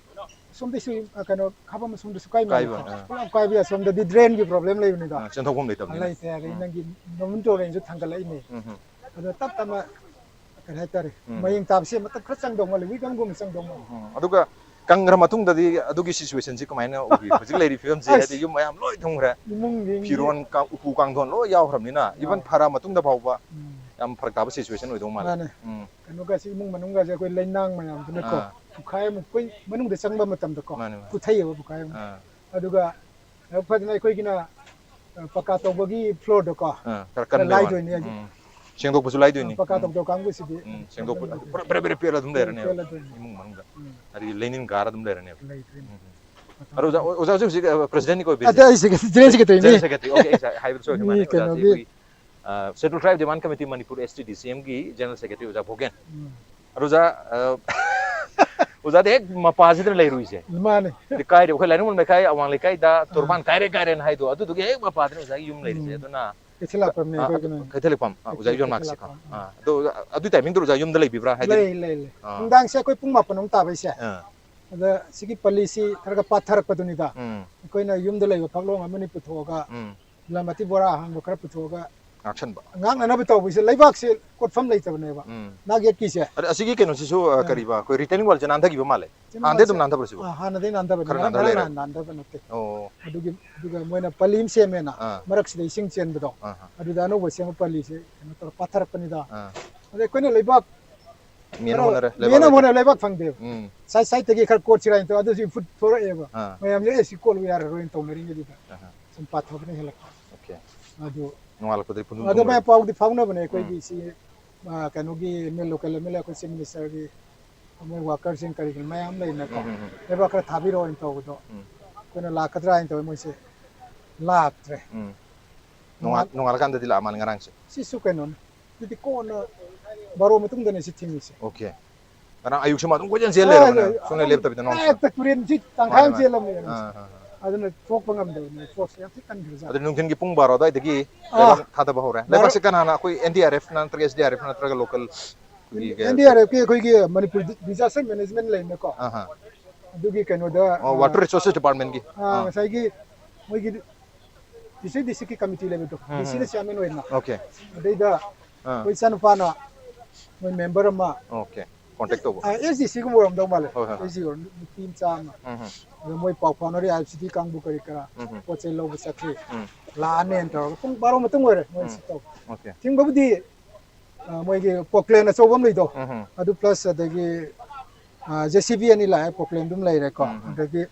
ꯁꯣꯝꯗꯩꯁꯨ, ꯑ, ꯀꯩꯅꯣ, ꯈꯥꯕꯝ ꯑꯁꯣꯝꯗꯁꯨ ꯀꯥꯏ ꯀꯥꯏꯕ, ꯃꯥꯜꯂꯦꯀꯣ꯫ ꯑꯥ꯫ ꯄꯨꯂꯞ ꯀꯥꯏꯕ ꯌꯥꯏ꯫ ꯁꯣꯝꯗꯗꯤ drain ꯒꯤ problem ꯂꯩꯕꯅꯤꯗꯣ꯫ ꯑꯥ, ꯆꯦꯟꯊꯣꯛꯐꯝ ꯂꯩꯇꯕꯅꯤꯅ꯫ ꯂꯩꯇꯦ꯫ ꯑꯗꯩ ꯎꯝ꯫ ꯅꯪꯒꯤ ꯅꯣꯔꯃꯦꯟ ꯇꯨꯔꯦꯜꯁꯨ ꯊꯥꯡꯒꯠꯂꯛꯏꯅꯦ꯫ ꯎꯝ, ꯎꯝ꯫ ꯑꯗꯣ ꯇꯞ ꯇꯞꯅ, ꯀꯩ ꯍꯥꯏꯇꯥꯔꯦ, ꯎꯝ꯫ ꯃꯌꯦꯡ ꯇꯥꯕꯁꯦ ꯃꯇꯝ ꯈꯔ ꯆꯪꯗꯧ ꯃꯥꯜꯂꯦ, week ꯑꯃꯒꯨꯝꯕ ꯆꯪꯗꯧ ꯃꯥꯜꯂꯦ꯫ ꯎꯝ, ꯑꯗꯨꯒ ꯀꯪꯈ꯭ꯔ ꯃꯇꯨꯡꯗꯗꯤ ꯑꯗꯨꯒꯤ situation ꯁꯤ ꯀꯃꯥꯏꯅ ꯎꯕꯤ? ꯍꯧꯖꯤꯛ ꯂꯩꯔꯤ ꯐꯤꯕꯝꯁꯦ, ꯑꯁ! ꯍꯥꯏꯗꯤ ꯌꯨꯝ ꯃꯌꯥꯝ ꯂꯣꯏ ꯊꯨꯝꯈ꯭ꯔꯦ꯫ ꯏꯃꯨꯡꯁꯤꯡꯗꯤ ꯐꯤꯔꯣꯟ ꯀꯥꯡ-, ꯎꯄꯨ ꯀꯥꯡꯊꯣꯟ ꯂꯣꯏ ꯌꯥꯎꯈ꯭ꯔꯕꯅꯤꯅ, even ꯑꯥ꯫ ꯐꯔ ꯃꯇꯨꯡꯗ ꯐꯥꯎꯕ ꯎꯝ꯫ ꯌꯥꯝ ꯐꯔꯛ ꯇꯥꯕ situation ꯑꯣꯏꯗꯧ ꯃꯥꯜꯂꯦ꯫ ꯃꯥꯅꯦ꯫ ꯎꯝ꯫ ꯀꯩꯅꯣꯒꯁꯦ, ꯏꯃꯨꯡ ꯃꯅꯨꯡꯒꯁꯦ ꯑꯩꯈꯣꯏ ꯂꯩꯅꯥꯡ ꯃꯌꯥꯝꯗꯨꯅꯀꯣ, ꯑꯥ꯫ ꯄꯨꯈꯥꯏ ꯑꯃꯨꯛ ꯑꯩꯈꯣꯏ ꯃꯅꯨꯡꯗ ꯆꯪꯕ ꯃꯇꯝꯗꯀꯣ, ꯃꯥꯅꯦ, ꯃꯥꯅꯦ꯫ ꯄꯨꯊꯩꯑꯕ ꯄꯨꯈꯥꯏ ꯑꯃꯨꯛ꯫ ꯑꯥ꯫ ꯑꯗꯨꯒ ꯂꯥꯏꯕꯛ ꯐꯗꯅ ꯑꯩꯈꯣꯏꯒꯤꯅ, ꯑ, ꯄꯀꯥ ꯇꯧꯕꯒꯤ floor ꯗꯣꯀꯣ, ꯑꯥ, ꯈꯔ ꯈꯔ ꯀꯟꯕꯩ ꯋꯥꯅꯤ꯫ ꯂꯥꯏꯗꯣꯏꯅꯦ꯫ ꯎꯝ꯫ ꯁꯦꯡꯗꯣꯛꯄꯁꯨ ꯂꯥꯏꯗꯣꯏꯅꯤ꯫ ꯑ, ꯄꯀꯥ ꯎꯝ꯫ ꯇꯧꯗꯕ ꯀꯥꯡꯕꯨꯁꯤꯗꯤ ꯎꯝ, ꯁꯦꯡꯗꯣꯛꯄ, problem ꯂꯩꯇꯦ꯫ ꯄꯨꯔꯥ ꯕ꯭ꯔꯦ ꯕ꯭ꯔꯦ ꯄꯦꯜꯂ ꯑꯗꯨꯝ ꯎꯝ, ꯂꯩꯔꯅꯦꯕ ꯄꯦꯜꯂ ꯑꯗꯨꯝ꯫ ꯏꯃꯨꯡ ꯃꯅꯨꯡꯗ꯫ ꯎꯝ꯫ ꯑꯗꯒꯤ ꯂꯩꯅꯤꯟ ꯀꯥꯔ ꯑꯗꯨꯝ ꯂꯩꯔꯅꯦꯕ꯫ ꯂꯩꯇ꯭ꯔꯤꯅꯤ꯫ ꯎꯝ, ꯎꯝ꯫ ꯃꯇꯝ ꯑꯗꯣ ꯑꯣꯖꯥ, ꯑꯣꯖꯥ ꯍꯧꯖꯤꯛ ꯍꯧꯖꯤꯛ, ꯑ, president ꯅꯤ ꯀꯣ, ꯑꯗ ꯑꯩꯁꯦ general secretary ꯅꯤ꯫ General secretary꯫ ꯑꯣꯀꯦ, ꯑꯩ ꯉꯁꯥꯏ ꯍꯥꯏꯕꯗ ꯁꯣꯏꯈ꯭ꯔ ꯃꯤ ꯃꯥꯜꯂꯦ꯫ ꯑꯣꯖꯥꯁꯦ ꯀꯩꯅꯣꯒꯤ ꯑꯩꯈꯣꯏꯒꯤ, ꯑ, Scheduled Tribe Demand Committee Manipur, S T D C M ꯒꯤ general secretary ꯑꯣꯖꯥ ꯚꯣꯒꯦꯟ꯫ ꯎꯝ꯫ ꯑꯗꯣ ꯑꯣꯖꯥ, ꯑ, ꯑꯣꯖꯥꯗꯤ ꯍꯦꯛ ꯃꯄꯥꯁꯤꯗ ꯂꯩꯔꯨꯏꯁꯦ꯫ ꯃꯥꯅꯦ꯫ ꯑꯗꯨ ꯀꯥꯏꯔꯦ, ꯑꯩꯈꯣꯏ ꯂꯥꯏꯅꯤꯡꯉꯣꯜ ꯂꯩꯀꯥꯏ, ꯑꯋꯥꯡ ꯂꯩꯀꯥꯏꯗ ꯑꯥ꯫ ꯇꯣꯔꯕꯥꯟ ꯀꯥꯏꯔꯦ ꯀꯥꯏꯔꯦꯅ ꯍꯥꯏꯗꯣ, ꯑꯗꯨꯗꯨꯒꯤ ꯍꯦꯛ ꯃꯄꯥꯗꯅꯤ ꯑꯣꯖꯥꯒꯤ ꯌꯨꯝ ꯂꯩꯔꯤꯁꯦ꯫ ꯎꯝ꯫ ꯑꯗꯨꯅ ꯀꯩꯊꯦꯜ ꯂꯥꯛꯄꯝꯅꯦ ꯑꯥ, ꯑꯗꯨ ꯑꯩꯈꯣꯏꯒꯤꯅ꯫ ꯀꯩꯊꯦꯜ ꯂꯩꯐꯝ, ꯑꯥ, ꯑꯣꯖꯥ ꯀꯩꯊꯦꯜ, ꯌꯣꯟ ꯀꯩꯊꯦꯜ ꯃꯥꯛꯁꯤꯀꯣ꯫ ꯂꯥꯛꯄꯝ꯫ ꯑꯥ, ꯑꯗꯣ ꯑꯗꯨ timing ꯗꯨꯗ ꯑꯣꯖꯥ ꯌꯨꯝꯗ ꯂꯩꯕꯤꯕ꯭ꯔꯥ? ꯍꯥꯏꯗꯤ ꯂꯩ, ꯂꯩ, ꯂꯩ꯫ ꯑꯥ꯫ ꯅꯨꯡꯗꯥꯡꯁꯦ ꯑꯩꯈꯣꯏ ꯄꯨꯡ ꯃꯥꯄꯟ ꯑꯃꯨꯛ ꯇꯥꯕꯩꯁꯦ꯫ ꯑꯥ꯫ ꯑꯗ ꯁꯤꯒꯤ ꯄꯜꯂꯤꯁꯤ ꯈꯔꯒ ꯄꯥꯊꯔꯛꯄꯗꯨꯅꯤꯗ꯫ ꯎꯝ꯫ ꯑꯩꯈꯣꯏꯅ ꯌꯨꯝꯗ ꯂꯩꯕ ꯐꯛꯂꯣꯡ ꯑꯃꯅꯤ ꯄꯨꯊꯣꯛꯑꯒ ꯎꯝ꯫ ꯂꯝ ꯑꯇꯤ ꯕꯣꯔꯥ ꯑꯍꯥꯡꯕ ꯈꯔ ꯄꯨꯊꯣꯛꯑꯒ ꯉꯥꯛꯁꯟꯕ꯫ ꯉꯥꯛꯅꯅꯕ ꯇꯧꯕꯁꯦ, ꯂꯩꯕꯥꯛꯁꯦ ꯀꯣꯠꯐꯝ ꯂꯩꯇꯕꯅꯦꯕ꯫ ꯎꯝ꯫ ꯅꯥꯛ ꯌꯦꯠꯀꯤꯁꯦ꯫ ꯑꯗ ꯑꯁꯤꯒꯤ ꯀꯩꯅꯣꯁꯤꯁꯨ ꯑ, ꯀꯔꯤꯕ, ꯑꯩꯈꯣꯏ ꯔꯤꯇꯦꯅꯤꯡ ꯋꯥꯜꯁꯦ ꯅꯥꯟꯊꯈꯤꯕ ꯃꯥꯜꯂꯦ꯫ ꯁꯤ ꯍꯥꯟꯅꯗꯩ ꯑꯗꯨꯝ ꯃꯥꯁꯦ, ꯅꯥꯟꯊꯕ꯭ꯔꯣ ꯁꯤꯕꯨ? ꯑꯥ, ꯍꯥꯟꯅꯗꯩ ꯅꯥꯟꯊꯕꯅꯦ꯫ ꯈꯔ ꯉꯔꯥꯡ ꯅꯥꯟꯊ ꯉꯔꯥꯡ ꯂꯩꯔꯦ꯫ ꯅꯍꯥꯟ ꯅꯥꯟꯊꯕ ꯅꯠꯇꯦ꯫ ꯑꯣ꯫ ꯑꯗꯨꯒꯤ ꯑꯗꯨꯒ ꯃꯣꯏꯅ ꯄꯜꯂꯤ ꯑꯃ ꯁꯦꯝꯃꯦꯅ ꯑꯥ꯫ ꯃꯔꯛꯁꯤꯗ ꯏꯁꯤꯡ ꯆꯦꯟꯕꯗꯣ꯫ ꯑꯥ꯫ ꯑꯗꯨꯗ ꯑꯅꯧꯕ ꯁꯦꯝꯕ ꯄꯜꯂꯤꯁꯦ ꯀꯩꯅꯣ ꯇꯧꯔ ꯄꯥꯊꯔꯛꯄꯅꯤꯗ꯫ ꯑꯥ꯫ ꯑꯗꯩ ꯑꯩꯈꯣꯏꯅ ꯂꯩꯕꯥꯛ ꯃꯦꯟꯅ ꯈꯔ ꯍꯣꯠꯅꯔꯦ, ꯂꯩꯕꯥꯛ ꯃꯦꯟꯅ ꯂꯩꯇꯦ꯫ ꯍꯣꯠꯅꯔꯦ, ꯂꯩꯕꯥꯛ ꯐꯪꯗꯦꯕ꯫ ꯎꯝ꯫ ꯁꯥꯏꯠ ꯁꯥꯏꯠꯇꯒꯤ ꯈꯔ ꯀꯣꯠꯁꯤꯔꯥ ꯍꯥꯏꯅ ꯇꯧ, ꯑꯗꯨꯁꯨ ꯏꯐꯨꯠ ꯊꯣꯔꯛꯑꯦꯕ꯫ ꯑꯥ꯫ ꯃꯌꯥꯝꯁꯦ ꯑꯦ ꯁꯤ ꯀꯣꯠꯂꯨ ꯌꯥꯔꯔꯣꯏꯅ ꯇꯧꯅꯔꯤꯉꯩꯗꯨꯗ ꯑꯥ꯫ ꯁꯨꯝ ꯄꯥꯊꯕꯅ ꯍꯦꯜꯂꯛꯄ꯫ ꯑꯣꯀꯦ꯫ ꯑꯗꯨ ꯅꯣꯡꯉꯥꯜꯂꯛꯄꯗꯗꯤ ꯐꯨꯟꯗꯨ ꯑꯗꯨꯃꯥꯏꯅ ꯊꯨꯡꯅꯔꯦ꯫ ꯄꯥꯎꯗꯤ ꯐꯥꯎꯅꯕꯅꯦ ꯑꯩꯈꯣꯏꯒꯤ ꯁꯤ, ꯑ, ꯀꯩꯅꯣꯒꯤ M L, local M L A, ꯑꯩꯈꯣꯏ ꯆꯤꯐ ꯃꯤꯅꯤꯁꯇꯔꯒꯤ ꯃꯣꯏ ꯋꯥꯀꯔꯁꯤꯡ ꯀꯔꯤ ꯀꯔꯤ ꯃꯌꯥꯝ ꯂꯩꯅꯀꯣ꯫ ꯎꯝ, ꯎꯝ, ꯎꯝ꯫ ꯂꯩꯕꯥꯛ ꯈꯔ ꯊꯥꯕꯤꯔꯛꯑꯣꯅ ꯇꯧꯕꯗꯣ ꯎꯝ꯫ ꯑꯩꯈꯣꯏꯅ ꯂꯥꯛꯀꯗ꯭ꯔꯥ ꯍꯥꯏꯅ ꯇꯧꯋꯦ, ꯃꯣꯏꯁꯦ ꯂꯥꯛꯇ꯭ꯔꯦ꯫ ꯎꯝ꯫ ꯅꯣꯡꯉꯥꯜ-, ꯅꯣꯡꯉꯥꯜꯂꯀꯥꯟꯗꯗꯤ ꯂꯥꯛꯑ ꯃꯥꯜꯂꯦ ꯉꯔꯥꯡꯁꯦ꯫ ꯁꯤꯁꯨ ꯀꯩꯅꯣꯅꯤ, ꯑꯗꯨꯗꯤ ꯀꯣꯟꯅ ꯕꯥꯔꯣ ꯃꯇꯨꯡꯗꯅꯦ ꯁꯤ ꯊꯤꯡꯉꯤꯁꯦ꯫ ꯑꯣꯀꯦ꯫ ꯉꯔꯥꯡ ꯑꯌꯨꯛꯁꯤꯃ ꯑꯗꯨꯝ ꯀꯣꯏꯆꯦꯟ ꯆꯦꯜ ꯂꯩꯔꯕꯅꯦ, ꯑꯗꯨꯝ ꯁꯨꯡꯂꯦꯞ ꯂꯦꯞꯇꯕꯤꯗ ꯅꯣꯡꯁꯦ꯫ ꯍꯦꯛꯇ ꯇꯨꯔꯦꯟꯁꯤ ꯇꯪꯈꯥꯏ ꯑꯃ ꯃꯥꯅꯦ, ꯃꯥꯅꯦ꯫ ꯆꯦꯜꯂꯝꯃꯦ꯫ ꯑꯥ, ꯑꯥ, ꯑꯥ꯫ ꯑꯗꯨꯅ ꯊꯣꯛꯄ ꯉꯝꯗꯕꯅꯦ, ꯐꯣꯔꯁ ꯌꯥꯝ ꯊꯤ ꯀꯟꯈ꯭ꯔꯖꯥꯠꯅꯤ꯫ ꯑꯗꯨ ꯅꯨꯡꯊꯤꯟꯒꯤ ꯄꯨꯡ ꯕꯥꯔꯣꯗ ꯑꯗꯒꯤ ꯑꯥ꯫ ꯂꯩꯕꯥꯛ ꯊꯥꯗꯕ ꯍꯧꯔꯦ꯫ ꯕꯥꯔꯣ꯫ ꯂꯩꯕꯥꯛꯁꯦ ꯀꯅꯥꯅ, ꯑꯩꯈꯣꯏ ꯑꯦꯟ ꯗꯤ ꯑꯥꯔ ꯑꯦꯐ ꯅꯠꯇ꯭ꯔꯒ ꯑꯦꯁ ꯗꯤ ꯑꯥꯔ ꯑꯦꯐ ꯅꯠꯇ꯭ꯔꯒ ꯂꯣꯀꯦꯜ? ꯑꯦꯟ ꯗꯤ ꯑꯥꯔ ꯑꯦꯐꯀꯤ ꯑꯩꯈꯣꯏꯒꯤ ꯃꯅꯤꯄꯨꯔ ꯗꯤꯖꯥꯁꯇꯔ ꯃꯦꯅꯦꯖꯃꯦꯟ ꯂꯩꯅꯀꯣ꯫ ꯑꯍꯥ꯫ ꯑꯗꯨꯒꯤ ꯀꯩꯅꯣꯗ, ꯑꯣ, ꯑꯥ, ꯋꯥꯇꯔ ꯔꯤꯁꯣꯔꯁꯦꯁ ꯗꯤꯄꯥꯔꯠꯃꯦꯟꯒꯤ꯫ ꯑꯥ, ꯑꯥ꯫ ꯉꯁꯥꯏꯒꯤ ꯃꯣꯏꯒꯤ ꯗꯤꯁꯇ꯭ꯔꯤꯛ, ꯗꯤꯁꯇ꯭ꯔꯤꯛꯀꯤ ꯀꯃꯤꯇꯤ ꯂꯩꯕꯗꯣ, ꯎꯝ, ꯗꯤ ꯁꯤꯅ ꯎꯝ꯫ ꯆꯤꯌꯥꯔꯃꯦꯟ ꯑꯣꯏꯅ꯫ ꯑꯣꯀꯦ꯫ ꯑꯗꯩꯗ ꯑꯥ꯫ ꯑꯩꯈꯣꯏ ꯏꯆꯥꯅꯨꯄꯥꯅ ꯃꯣꯏ ꯃꯦꯝꯕꯔ ꯑꯃ, ꯑꯣꯀꯦ꯫ ꯀꯣꯟꯇꯦꯛ ꯇꯧꯕ꯫ ꯑꯦꯁ ꯗꯤ ꯁꯤꯒꯨꯝꯕ ꯑꯣꯏꯔꯝꯗꯧ ꯃꯥꯜꯂꯦ꯫ ꯍꯣꯏ, ꯍꯣꯏ, ꯍꯣꯏ꯫ ꯑꯦꯁ ꯗꯤ ꯑꯣꯏꯔꯝ-, ꯅꯨꯄꯤ ꯃꯆꯥ ꯑꯃ꯫ ꯎꯝ, ꯎꯝ꯫ ꯑꯗꯣ ꯃꯣꯏ ꯄꯥꯎ ꯐꯥꯎꯅꯔꯤ, ꯑꯥꯏ ꯑꯦꯐ ꯁꯤ ꯗꯤ ꯀꯥꯡꯕꯨ ꯀꯔꯤ ꯀꯔꯥ ꯎꯝ, ꯎꯝ꯫ ꯄꯣꯠ ꯆꯩ ꯂꯧꯕ ꯆꯠꯈ꯭ꯔꯤ꯫ ꯎꯝ꯫ ꯂꯥꯛꯑꯅꯦꯅ ꯇꯧꯔꯒ ꯄꯨꯡ ꯕꯥꯔꯣ ꯃꯇꯨꯡ ꯑꯣꯏꯔꯦ ꯃꯣꯏ ꯎꯝ꯫ ꯁꯤ ꯇꯧꯕ꯫ ꯑꯣꯀꯦ꯫ ꯊꯤꯡꯕꯕꯨꯗꯤ, ꯑ, ꯃꯣꯏꯒꯤ ꯄꯣꯀ꯭ꯂꯦꯟ ꯑꯆꯧꯕ ꯑꯃ ꯂꯩꯗꯣ, ꯎꯝ, ꯎꯝ꯫ ꯑꯗꯨ ꯄ꯭ꯂꯁ ꯑꯗꯒꯤ, ꯑ, ꯖꯦ ꯁꯤ ꯕꯤ ꯑꯅꯤ ꯂꯥꯛꯑꯦ, ꯄꯣꯀ꯭ꯂꯦꯟ ꯑꯗꯨꯝ ꯂꯩꯔꯦꯀꯣ꯫ ꯎꯝ, ꯎꯝ꯫ ꯑꯗꯒꯤ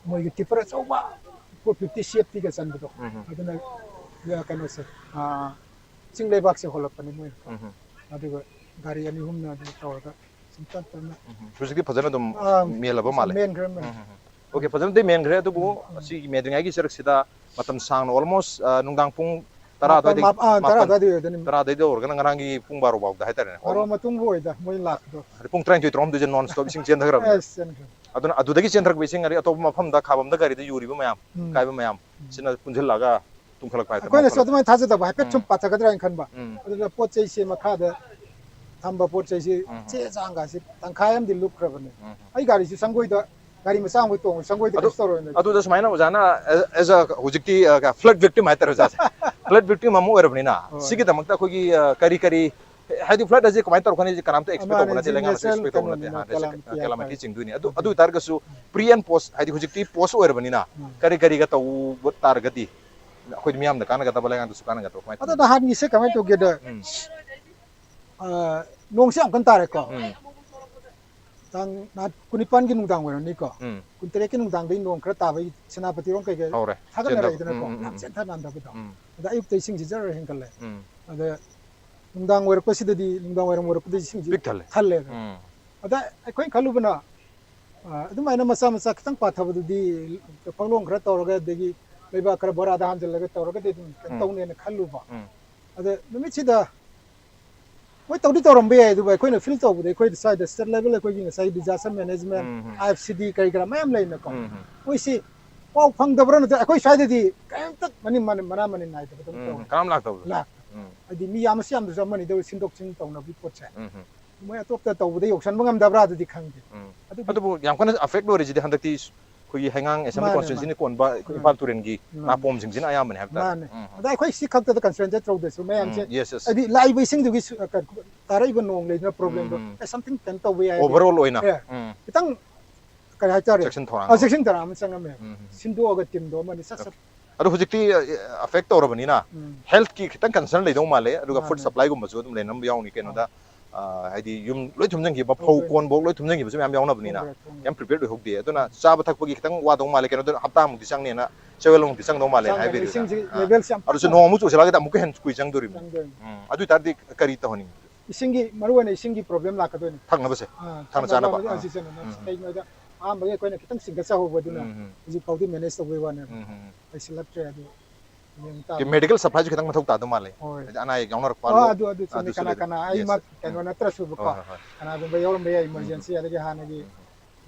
ꯃꯣꯏꯒꯤ ꯇꯤꯄꯔ ꯑꯆꯧꯕ ꯐꯣꯔ ꯐꯤꯐꯇꯤ ꯁꯤ ꯑꯦꯐ ꯇꯤꯒ ꯆꯟꯕꯗꯣ, ꯎꯝ, ꯎꯝ꯫ ꯑꯗꯨꯅ, ꯑ, ꯀꯩꯅꯣꯁꯦ, ꯑ, ꯆꯤꯡ ꯂꯩꯕꯥꯛꯁꯦ ꯍꯣꯜꯂꯛꯄꯅꯤ ꯃꯣꯏꯅ꯫ ꯎꯝ, ꯎꯝ꯫ ꯑꯗꯨꯒ ꯒꯥꯔꯤ ꯑꯅꯤ ꯑꯍꯨꯝꯅ ꯑꯗꯨ ꯇꯧꯔꯒ ꯁꯨꯝ ꯇꯞ ꯇꯞꯅ꯫ ꯎꯝ, ꯎꯝ꯫ ꯍꯧꯖꯤꯛꯇꯤ ꯐꯖꯅ ꯑꯗꯨꯝ ꯑꯥ, ꯃꯦꯜꯂꯕ ꯃꯥꯜꯂꯦ꯫ ꯃꯦꯟꯈ꯭ꯔꯦ, ꯃꯦꯟꯈ꯭ꯔꯦ꯫ ꯎꯝ, ꯎꯝ, ꯎꯝ꯫ ꯑꯣꯀꯦ, ꯐꯖꯅꯗꯤ ꯃꯦꯟꯈ꯭ꯔꯦ, ꯑꯗꯨꯕꯨ ꯁꯤꯒꯤ ꯃꯦꯟꯗ꯭ꯔꯤꯉꯩꯒꯤ ꯆꯔꯛꯁꯤꯗ ꯃꯇꯝ ꯁꯥꯡꯅ almost, ꯑ, ꯅꯨꯡꯗꯥꯡ ꯄꯨꯡ ꯇꯔꯥ ꯃꯥꯄꯟ, ꯑꯗꯨꯋꯥꯏꯗꯒꯤ, ꯃꯥꯄ-, ꯑꯥ, ꯇꯔꯥ ꯃꯥꯄꯟ, ꯑꯗꯨꯋꯥꯏꯗ ꯑꯣꯏꯗꯣꯏꯅꯤ꯫ ꯇꯔꯥ ꯑꯗꯨꯋꯥꯏꯗ ꯑꯣꯏꯔꯒꯅ ꯉꯔꯥꯡꯒꯤ ꯄꯨꯡ ꯕꯥꯔꯣ ꯐꯥꯎꯗ ꯍꯥꯏꯇꯥꯔꯦꯅꯦ꯫ ꯕꯥꯔꯣ ꯃꯇꯨꯡꯕꯨ ꯑꯣꯏꯗ ꯃꯣꯏ ꯂꯥꯛꯄꯗꯣ꯫ ꯑꯗꯩ ꯄꯨꯡ ꯇꯔꯥꯅꯤꯊꯣꯏ, ꯇꯔꯥꯍꯨꯝꯗꯣꯏꯁꯦ non stop ꯏꯁꯤꯡ ꯆꯦꯟꯊꯈ꯭ꯔꯕꯅꯦ꯫ ꯑꯁ, ꯆꯦꯟꯈ꯭ꯔꯦ꯫ ꯑꯗꯨꯅ ꯑꯗꯨꯗꯒꯤ ꯆꯦꯟꯊꯔꯛꯄ ꯏꯁꯤꯡ ꯑꯗꯩ ꯑꯇꯣꯞꯄ ꯃꯐꯝꯗ ꯈꯥꯕꯝꯗ ꯒꯥꯔꯤꯗ ꯌꯨꯔꯤꯕ ꯃꯌꯥꯝ, ꯎꯝ꯫ ꯀꯥꯏꯕ ꯃꯌꯥꯝ, ꯎꯝ꯫ ꯁꯤꯅ ꯄꯨꯟꯁꯤꯜꯂꯒ ꯇꯨꯡꯈꯠꯂꯛꯄ ꯍꯥꯏꯇꯥꯔꯦ, ꯑꯩꯈꯣꯏꯅꯁꯨ ꯃꯣꯠꯈꯠꯂꯛꯄ꯫ ꯑꯗꯨꯃꯥꯏꯅ ꯊꯥꯖꯗꯕ, ꯍꯥꯏꯐꯦꯠ ꯁꯨꯝ ꯎꯝ꯫ ꯄꯥꯊꯒꯗ꯭ꯔꯥ ꯍꯥꯏꯅ ꯈꯟꯕ꯫ ꯎꯝ꯫ ꯑꯗꯨꯅ ꯄꯣꯠ ꯆꯩꯁꯦ ꯃꯈꯥꯗ ꯊꯝꯕ ꯄꯣꯠ ꯆꯩꯁꯤ, ꯎꯝ꯫ ꯆꯦ ꯆꯥꯡꯒꯁꯤ ꯇꯪꯈꯥꯏ ꯑꯃꯗꯤ ꯂꯨꯞꯈ꯭ꯔꯕꯅꯦ꯫ ꯎꯝ꯫ ꯑꯩ ꯒꯥꯔꯤꯁꯤ ꯁꯪꯒꯣꯏꯗ ꯒꯥꯔꯤ ꯃꯆꯥ ꯑꯃꯈꯣꯏ ꯇꯣꯡꯉ ꯆꯪꯕꯣꯏꯗꯤ ꯑꯗꯨ- ꯀꯩꯁꯨ ꯇꯧꯔꯣꯏꯅꯦ꯫ ꯑꯗꯨꯗ ꯁꯨꯃꯥꯏꯅ ꯑꯣꯖꯥꯅ as a ꯍꯧꯖꯤꯛꯇꯤ ꯐ꯭ꯂꯠ ꯚꯤꯛꯇꯤꯝ ꯍꯥꯏꯇꯥꯔꯦ ꯑꯣꯖꯥꯁꯦ, ꯐ꯭ꯂꯠ ꯚꯤꯛꯇꯤꯝ ꯑꯃ ꯑꯣꯏꯔꯕꯅꯤꯅ ꯍꯣꯏ꯫ ꯁꯤꯒꯤꯗꯃꯛꯇ ꯑꯩꯈꯣꯏꯒꯤ ꯑ, ꯀꯔꯤ ꯀꯔꯤ, ꯍꯥꯏꯗꯤ ꯐ꯭ꯂꯠ ꯑꯁꯤ ꯀꯃꯥꯏꯅ ꯇꯧꯔꯛꯀꯅꯤ, ꯀꯅꯥꯝꯇ ꯑꯦꯛꯁꯄꯦꯛ ꯇꯧꯕ ꯃꯥꯅꯦ, ꯅꯠꯇꯦ, ꯂꯩꯉꯥꯛꯅꯁꯨ natural ꯑꯦꯛꯁꯄꯦꯛ ꯇꯧꯕ ꯅꯠꯇꯦ, ꯀꯩꯅꯣꯅꯤꯅ, ꯍꯥꯟꯅꯁꯨ calamity ꯀꯦꯂꯥꯃꯤꯇꯤ ꯍꯥꯏꯇꯥꯔꯦ꯫ ꯆꯤꯡꯗꯣꯏꯅꯤ꯫ ꯑꯗꯨ ꯑꯗꯨ ꯑꯣꯏꯇꯥꯔꯒꯁꯨ ꯄ꯭ꯔꯤ ꯑꯦꯟ ꯄꯣꯁ ꯍꯥꯏꯗꯤ ꯍꯧꯖꯤꯛꯇꯤ ꯄꯣꯁ ꯑꯣꯏꯔꯕꯅꯤꯅ ꯎꯝ꯫ ꯀꯔꯤ ꯀꯔꯤꯒ ꯇꯧꯕ ꯇꯥꯔꯒꯗꯤ ꯑꯩꯈꯣꯏ ꯃꯤꯌꯥꯝꯗ ꯀꯥꯟꯅꯒꯗꯕ, ꯂꯩꯉꯥꯛꯇꯁꯨ ꯀꯥꯟꯅꯒꯗꯕ ꯀꯃꯥꯏꯅ ꯑꯗꯣ ꯇꯧꯅꯤ? ꯅꯍꯥꯟꯒꯤꯁꯦ ꯀꯃꯥꯏꯅ ꯇꯧꯒꯦꯗ, ꯎꯝ, ꯑ, ꯅꯣꯡꯁꯦ ꯌꯥꯝ ꯀꯟꯅ ꯇꯥꯔꯦꯀꯣ꯫ ꯎꯝ, ꯇꯥꯡ ꯅꯍꯥꯟ ꯀꯨꯟꯅꯤꯄꯥꯟꯒꯤ ꯅꯨꯡꯗꯥꯡ ꯑꯣꯏꯔꯝꯅꯤꯀꯣ꯫ ꯎꯝ, ꯀꯨꯟꯇꯔꯦꯠꯀꯤ ꯅꯨꯡꯗꯥꯡꯗꯒꯤ ꯅꯣꯡ ꯈꯔ ꯇꯥꯕꯒꯤ ꯁꯦꯅꯥꯄꯇꯤꯔꯣꯝ ꯀꯩꯀꯩ ꯍꯧꯔꯦ꯫ ꯊꯥꯒꯠꯅꯔꯛꯏꯗꯅꯀꯣ꯫ ꯆꯦꯟꯊꯕ꯫ ꯎꯝ, ꯎꯝ, ꯎꯝ, ꯌꯥꯝ ꯎꯝ꯫ ꯆꯦꯟꯊ ꯅꯥꯟꯊꯕꯗꯣ꯫ ꯎꯝ, ꯑꯗ ꯑꯌꯨꯛꯇ ꯏꯁꯤꯡꯁꯤ ꯖꯔ ꯍꯦꯟꯒꯠꯂꯦ꯫ ꯎꯝ, ꯑꯗ ꯅꯨꯡꯗꯥꯡ ꯑꯣꯏꯔꯛꯄꯁꯤꯗꯗꯤ, ꯅꯨꯡꯗꯥꯡ ꯋꯥꯏꯔꯝ ꯑꯣꯏꯔꯛꯄꯗ ꯏꯁꯤꯡꯁꯤ ꯄꯤꯛ ꯊꯜꯂꯦ꯫ ꯊꯜꯂꯦꯕ꯫ ꯎꯝ, ꯑꯗ ꯑꯩꯈꯣꯏꯅ ꯈꯜꯂꯨꯕꯅ, ꯑ, ꯑꯗꯨꯃꯥꯏꯅ ꯃꯆꯥ ꯃꯆꯥ ꯈꯤꯇꯪ ꯄꯥꯊꯕꯗꯨꯗꯤ ꯐꯛꯂꯣꯡ ꯈꯔ ꯇꯧꯔꯒ, ꯑꯗꯒꯤ ꯂꯩꯕꯥꯛ ꯈꯔ ꯕꯣꯔꯥꯗ ꯍꯥꯟꯖꯜꯂꯒ ꯇꯧꯔꯒꯗꯤ ꯑꯗꯨꯝ ꯀꯩꯅꯣ ꯎꯝ꯫ ꯇꯧꯅꯦꯅ ꯈꯜꯂꯨꯕ꯫ ꯎꯝ꯫ ꯑꯗ ꯅꯨꯃꯤꯠꯁꯤꯗ ꯃꯣꯏ ꯇꯧꯗꯤ ꯇꯧꯔꯝꯕ ꯌꯥꯏ, ꯑꯗꯨꯕꯨ ꯑꯩꯈꯣꯏꯅ ꯐꯤꯜ ꯇꯧꯕꯗ ꯑꯩꯈꯣꯏꯗ ꯁ꯭ꯋꯥꯏꯗ ꯁ꯭ꯇꯦꯠ ꯂꯦꯚꯦꯜ ꯑꯩꯈꯣꯏꯒꯤ ꯉꯁꯥꯏ disaster management, ꯎꯝ, ꯎꯝ꯫ ꯑꯥꯏ ꯑꯦꯐ ꯁꯤ ꯗꯤ ꯀꯔꯤ ꯀꯔꯥ ꯃꯌꯥꯝ ꯂꯩꯅꯀꯣ꯫ ꯎꯝ, ꯎꯝ꯫ ꯃꯣꯏꯁꯤ ꯄꯥꯎ ꯐꯪꯗꯕ꯭ꯔꯥ ꯅꯠꯇ꯭ꯔꯒ ꯑꯩꯈꯣꯏ ꯁ꯭ꯋꯥꯏꯗꯗꯤ ꯀꯔꯤꯝꯇ ꯃꯅꯤꯡ ꯃꯅꯤꯡ ꯃꯅꯥ ꯃꯅꯤꯡ ꯅꯥꯏꯗꯕꯗꯧꯅ ꯎꯝ, ꯇꯧꯔꯦ꯫ ꯀꯅꯥꯝ ꯂꯥꯛꯇꯕꯗꯣ꯫ ꯂꯥꯛ ꯎꯝ, ꯍꯥꯏꯗꯤ ꯃꯤ ꯌꯥꯝꯃꯁꯨ ꯌꯥꯝꯗ꯭ꯔꯁꯨ ꯑꯃꯅꯤꯗ ꯁꯤꯟꯗꯣꯛ ꯁꯤꯟ ꯇꯧꯅꯕꯒꯤ ꯄꯣꯠꯁꯦ ꯎꯝ, ꯎꯝ, ꯃꯣꯏ ꯑꯇꯣꯞꯄ ꯇꯧꯕꯗ ꯌꯧꯁꯟꯕ ꯉꯝꯗꯕ꯭ꯔꯥ ꯑꯗꯨꯗꯤ ꯈꯪꯗꯦ꯫ ꯎꯝ꯫ ꯑꯗꯨꯕꯨ ꯑꯗꯨꯕꯨ ꯌꯥꯝ ꯀꯟꯅ ꯑꯦꯐꯦꯛ ꯑꯣꯏꯔꯤꯁꯤꯗꯤ ꯍꯟꯗꯛꯇꯤ ꯑꯩꯈꯣꯏꯒꯤ ꯍꯩꯉꯥꯡ ꯑꯦꯁꯦꯝꯕ꯭ꯂꯤ ꯃꯥꯅꯦ, ꯀꯣꯟꯁꯇꯤꯇ꯭ꯋꯦꯟꯁꯤꯅ ꯃꯥꯅꯦ꯫ ꯀꯣꯟꯕ ꯑꯩꯈꯣꯏ ꯎꯝ꯫ ꯏꯝꯐꯥꯜ ꯇꯨꯔꯦꯜꯒꯤ ꯎꯝ꯫ ꯅꯥꯄꯣꯝꯁꯤꯡꯁꯤꯅ ꯑꯌꯥꯝꯕꯅꯦ ꯍꯥꯏꯕ ꯇꯥꯔꯦ꯫ ꯃꯥꯅꯦ꯫ ꯎꯝ, ꯎꯝ꯫ ꯑꯗ ꯑꯩꯈꯣꯏ ꯁꯤ ꯈꯛꯇꯗ ꯀꯟꯁꯦꯟꯇ꯭ꯔꯦꯠ ꯇꯧꯗ꯭ꯔꯁꯨ ꯃꯌꯥꯝꯁꯦ ꯎꯝ, yes, yes꯫ ꯍꯥꯏꯗꯤ ꯂꯥꯛꯏꯕ ꯏꯁꯤꯡꯗꯨꯒꯤ ꯁꯨ-, ꯀ-, ꯇꯥꯔꯛꯏꯕ ꯅꯣꯡ ꯂꯩꯗꯅ ꯄ꯭ꯔꯣꯕ꯭ꯂꯦꯝꯗꯣ ꯎꯝ, ꯎꯝ꯫ ꯑꯦ, something ꯀꯩꯅꯣ ꯇꯧꯕ ꯌꯥꯏ꯫ Overall ꯑꯣꯏꯅ꯫ ꯑꯦ, ꯎꯝ꯫ ꯈꯤꯇꯪ ꯀꯔꯤ ꯍꯥꯏꯇꯥꯔꯦ? ꯆꯦꯛꯁꯤꯟ ꯊꯧꯔꯥꯡ ꯑ, ꯑꯃ꯫ ꯆꯦꯛꯁꯤꯟ ꯊꯧꯔꯥꯡ ꯑꯃ ꯆꯪꯉꯝꯃꯦ꯫ ꯎꯝ, ꯎꯝ꯫ ꯁꯤꯟꯗꯣꯛꯑꯒ ꯇꯤꯝꯗꯣ ꯑꯃꯅꯤ ꯁꯠ ꯁꯠ꯫ ꯑꯗꯣ ꯍꯧꯖꯤꯛꯇꯤ ꯑꯦꯐꯦꯛ ꯇꯧꯔꯕꯅꯤꯅ ꯎꯝ꯫ ꯍꯦꯜꯠꯀꯤ ꯈꯤꯇꯪ ꯀꯟꯁꯔꯟ ꯂꯩꯗꯧ ꯃꯥꯜꯂꯦ, ꯑꯗꯨꯒ ꯐꯨꯗ ꯃꯥꯅꯦ꯫ ꯁꯄ꯭ꯂꯥꯏꯒꯨꯝꯕꯁꯨ ꯑꯗꯨꯝ ꯂꯩꯅꯕ ꯌꯥꯎꯅꯤ ꯀꯩꯅꯣꯗ꯫ ꯑꯥ, ꯍꯥꯏꯗꯤ ꯌꯨꯝ ꯂꯣꯏ ꯊꯨꯝꯖꯤꯟꯈꯤꯕ, ꯐꯧ ꯊꯣꯡꯗꯣꯏꯅꯤ꯫ ꯀꯣꯟꯐꯧ ꯂꯣꯏ ꯊꯨꯝꯖꯤꯟꯈꯤꯕꯁꯨ ꯃꯌꯥꯝ ꯌꯥꯎꯅꯕꯅꯤꯅ ꯊꯣꯡꯗꯣꯏꯅꯤ, ꯊꯣꯡꯗꯣꯏꯅꯤ꯫ ꯌꯥꯝ ꯄ꯭ꯔꯤꯄꯦꯌꯔ ꯑꯣꯏꯍꯧꯗꯦ꯫ ꯑꯗꯨꯅ ꯆꯥꯕ ꯊꯛꯄꯒꯤ ꯈꯤꯇꯪ ꯋꯥꯗꯧ ꯃꯥꯜꯂꯦ, ꯀꯩꯅꯣꯗ ꯍꯞꯇꯥꯃꯨꯛꯇꯤ ꯆꯪꯅꯦꯅ ꯆꯌꯣꯜꯃꯨꯛꯇꯤ ꯆꯪꯗꯧ ꯃꯥꯜꯂꯦꯅ ꯆꯪꯗꯣꯏꯅꯤ꯫ ꯍꯥꯏꯕꯤꯔꯤꯗꯅ꯫ ꯏꯁꯤꯡꯁꯤ ꯑꯥ꯫ ꯂꯦꯚꯦꯜꯁꯤ ꯌꯥꯝ ꯑꯗꯨꯁꯨ ꯀꯟꯅ ꯅꯣꯡ ꯑꯃꯨꯛ ꯆꯨꯁꯤꯜꯂꯛꯑꯒꯗꯤ ꯑꯃꯨꯛꯀ ꯍꯦꯟꯅ ꯀꯨꯏ ꯆꯪꯗꯣꯔꯤꯕꯅꯤ꯫ ꯆꯪꯗꯣꯏꯅꯤ꯫ ꯎꯝ꯫ ꯑꯗꯨ ꯑꯣꯏꯇꯥꯔꯗꯤ ꯀꯔꯤ ꯇꯧꯍꯟꯅꯤꯡꯉꯤ? ꯏꯁꯤꯡꯒꯤ ꯃꯔꯨꯑꯣꯏꯅ ꯏꯁꯤꯡꯒꯤ ꯄ꯭ꯔꯣꯕ꯭ꯂꯦꯝ ꯂꯥꯛꯀꯗꯣꯏꯅꯤ꯫ ꯊꯛꯅꯕꯁꯦ? ꯑꯥ, ꯊꯛꯅ ꯆꯥꯅꯕ? ꯊꯛꯅꯕ ꯎꯝ, ꯁꯤꯖꯟ ꯑꯃ ꯎꯝ, ꯎꯝ꯫ ꯀꯩꯒꯤꯅꯣꯗ ꯑꯍꯥꯟꯕꯒꯤ ꯑꯩꯈꯣꯏꯅ ꯈꯤꯇꯪ ꯆꯤꯡꯈꯠꯆꯍꯧꯕ ꯑꯗꯨꯅ ꯎꯝ, ꯎꯝ꯫ ꯍꯧꯖꯤꯛ ꯐꯥꯎꯗꯤ ꯃꯦꯅꯦꯖ ꯇꯧꯕꯩ ꯋꯥꯅꯦꯕ꯫ ꯎꯝ, ꯎꯝ, ꯎꯝ꯫ ꯃꯦꯗꯤꯀꯦꯜ ꯁꯄ꯭ꯂꯥꯏꯁꯨ ꯈꯤꯇꯪ ꯃꯊꯧ ꯇꯥꯗꯧ ꯃꯥꯜꯂꯦ꯫ ꯍꯣꯏ꯫ ꯍꯥꯏꯗꯤ ꯑꯅꯥ ꯑꯌꯦꯛ ꯌꯥꯎꯅꯔꯛꯄ ꯑꯣ, ꯂꯣ-, ꯑꯗꯨ, ꯑꯗꯨ ꯆꯨꯝꯃꯤ꯫ ꯑꯗꯨꯁꯨ ꯀꯅꯥ ꯂꯩꯔꯦ꯫ ꯀꯅꯥ Yes, ꯑꯩꯃꯛ yes꯫ ꯀꯩꯅꯣ ꯅꯠꯇ꯭ꯔꯁꯨꯕꯀꯣ, ꯍꯣꯏ, ꯍꯣꯏ, ꯍꯣꯏ꯫ ꯀꯅꯥꯒꯨꯝꯕ ꯌꯥꯎꯔꯝꯕ ꯌꯥꯏ, ꯎꯝ꯫ ꯏꯃꯔꯖꯦꯟꯁꯤ, ꯑꯗꯒꯤ ꯍꯥꯟꯅꯒꯤ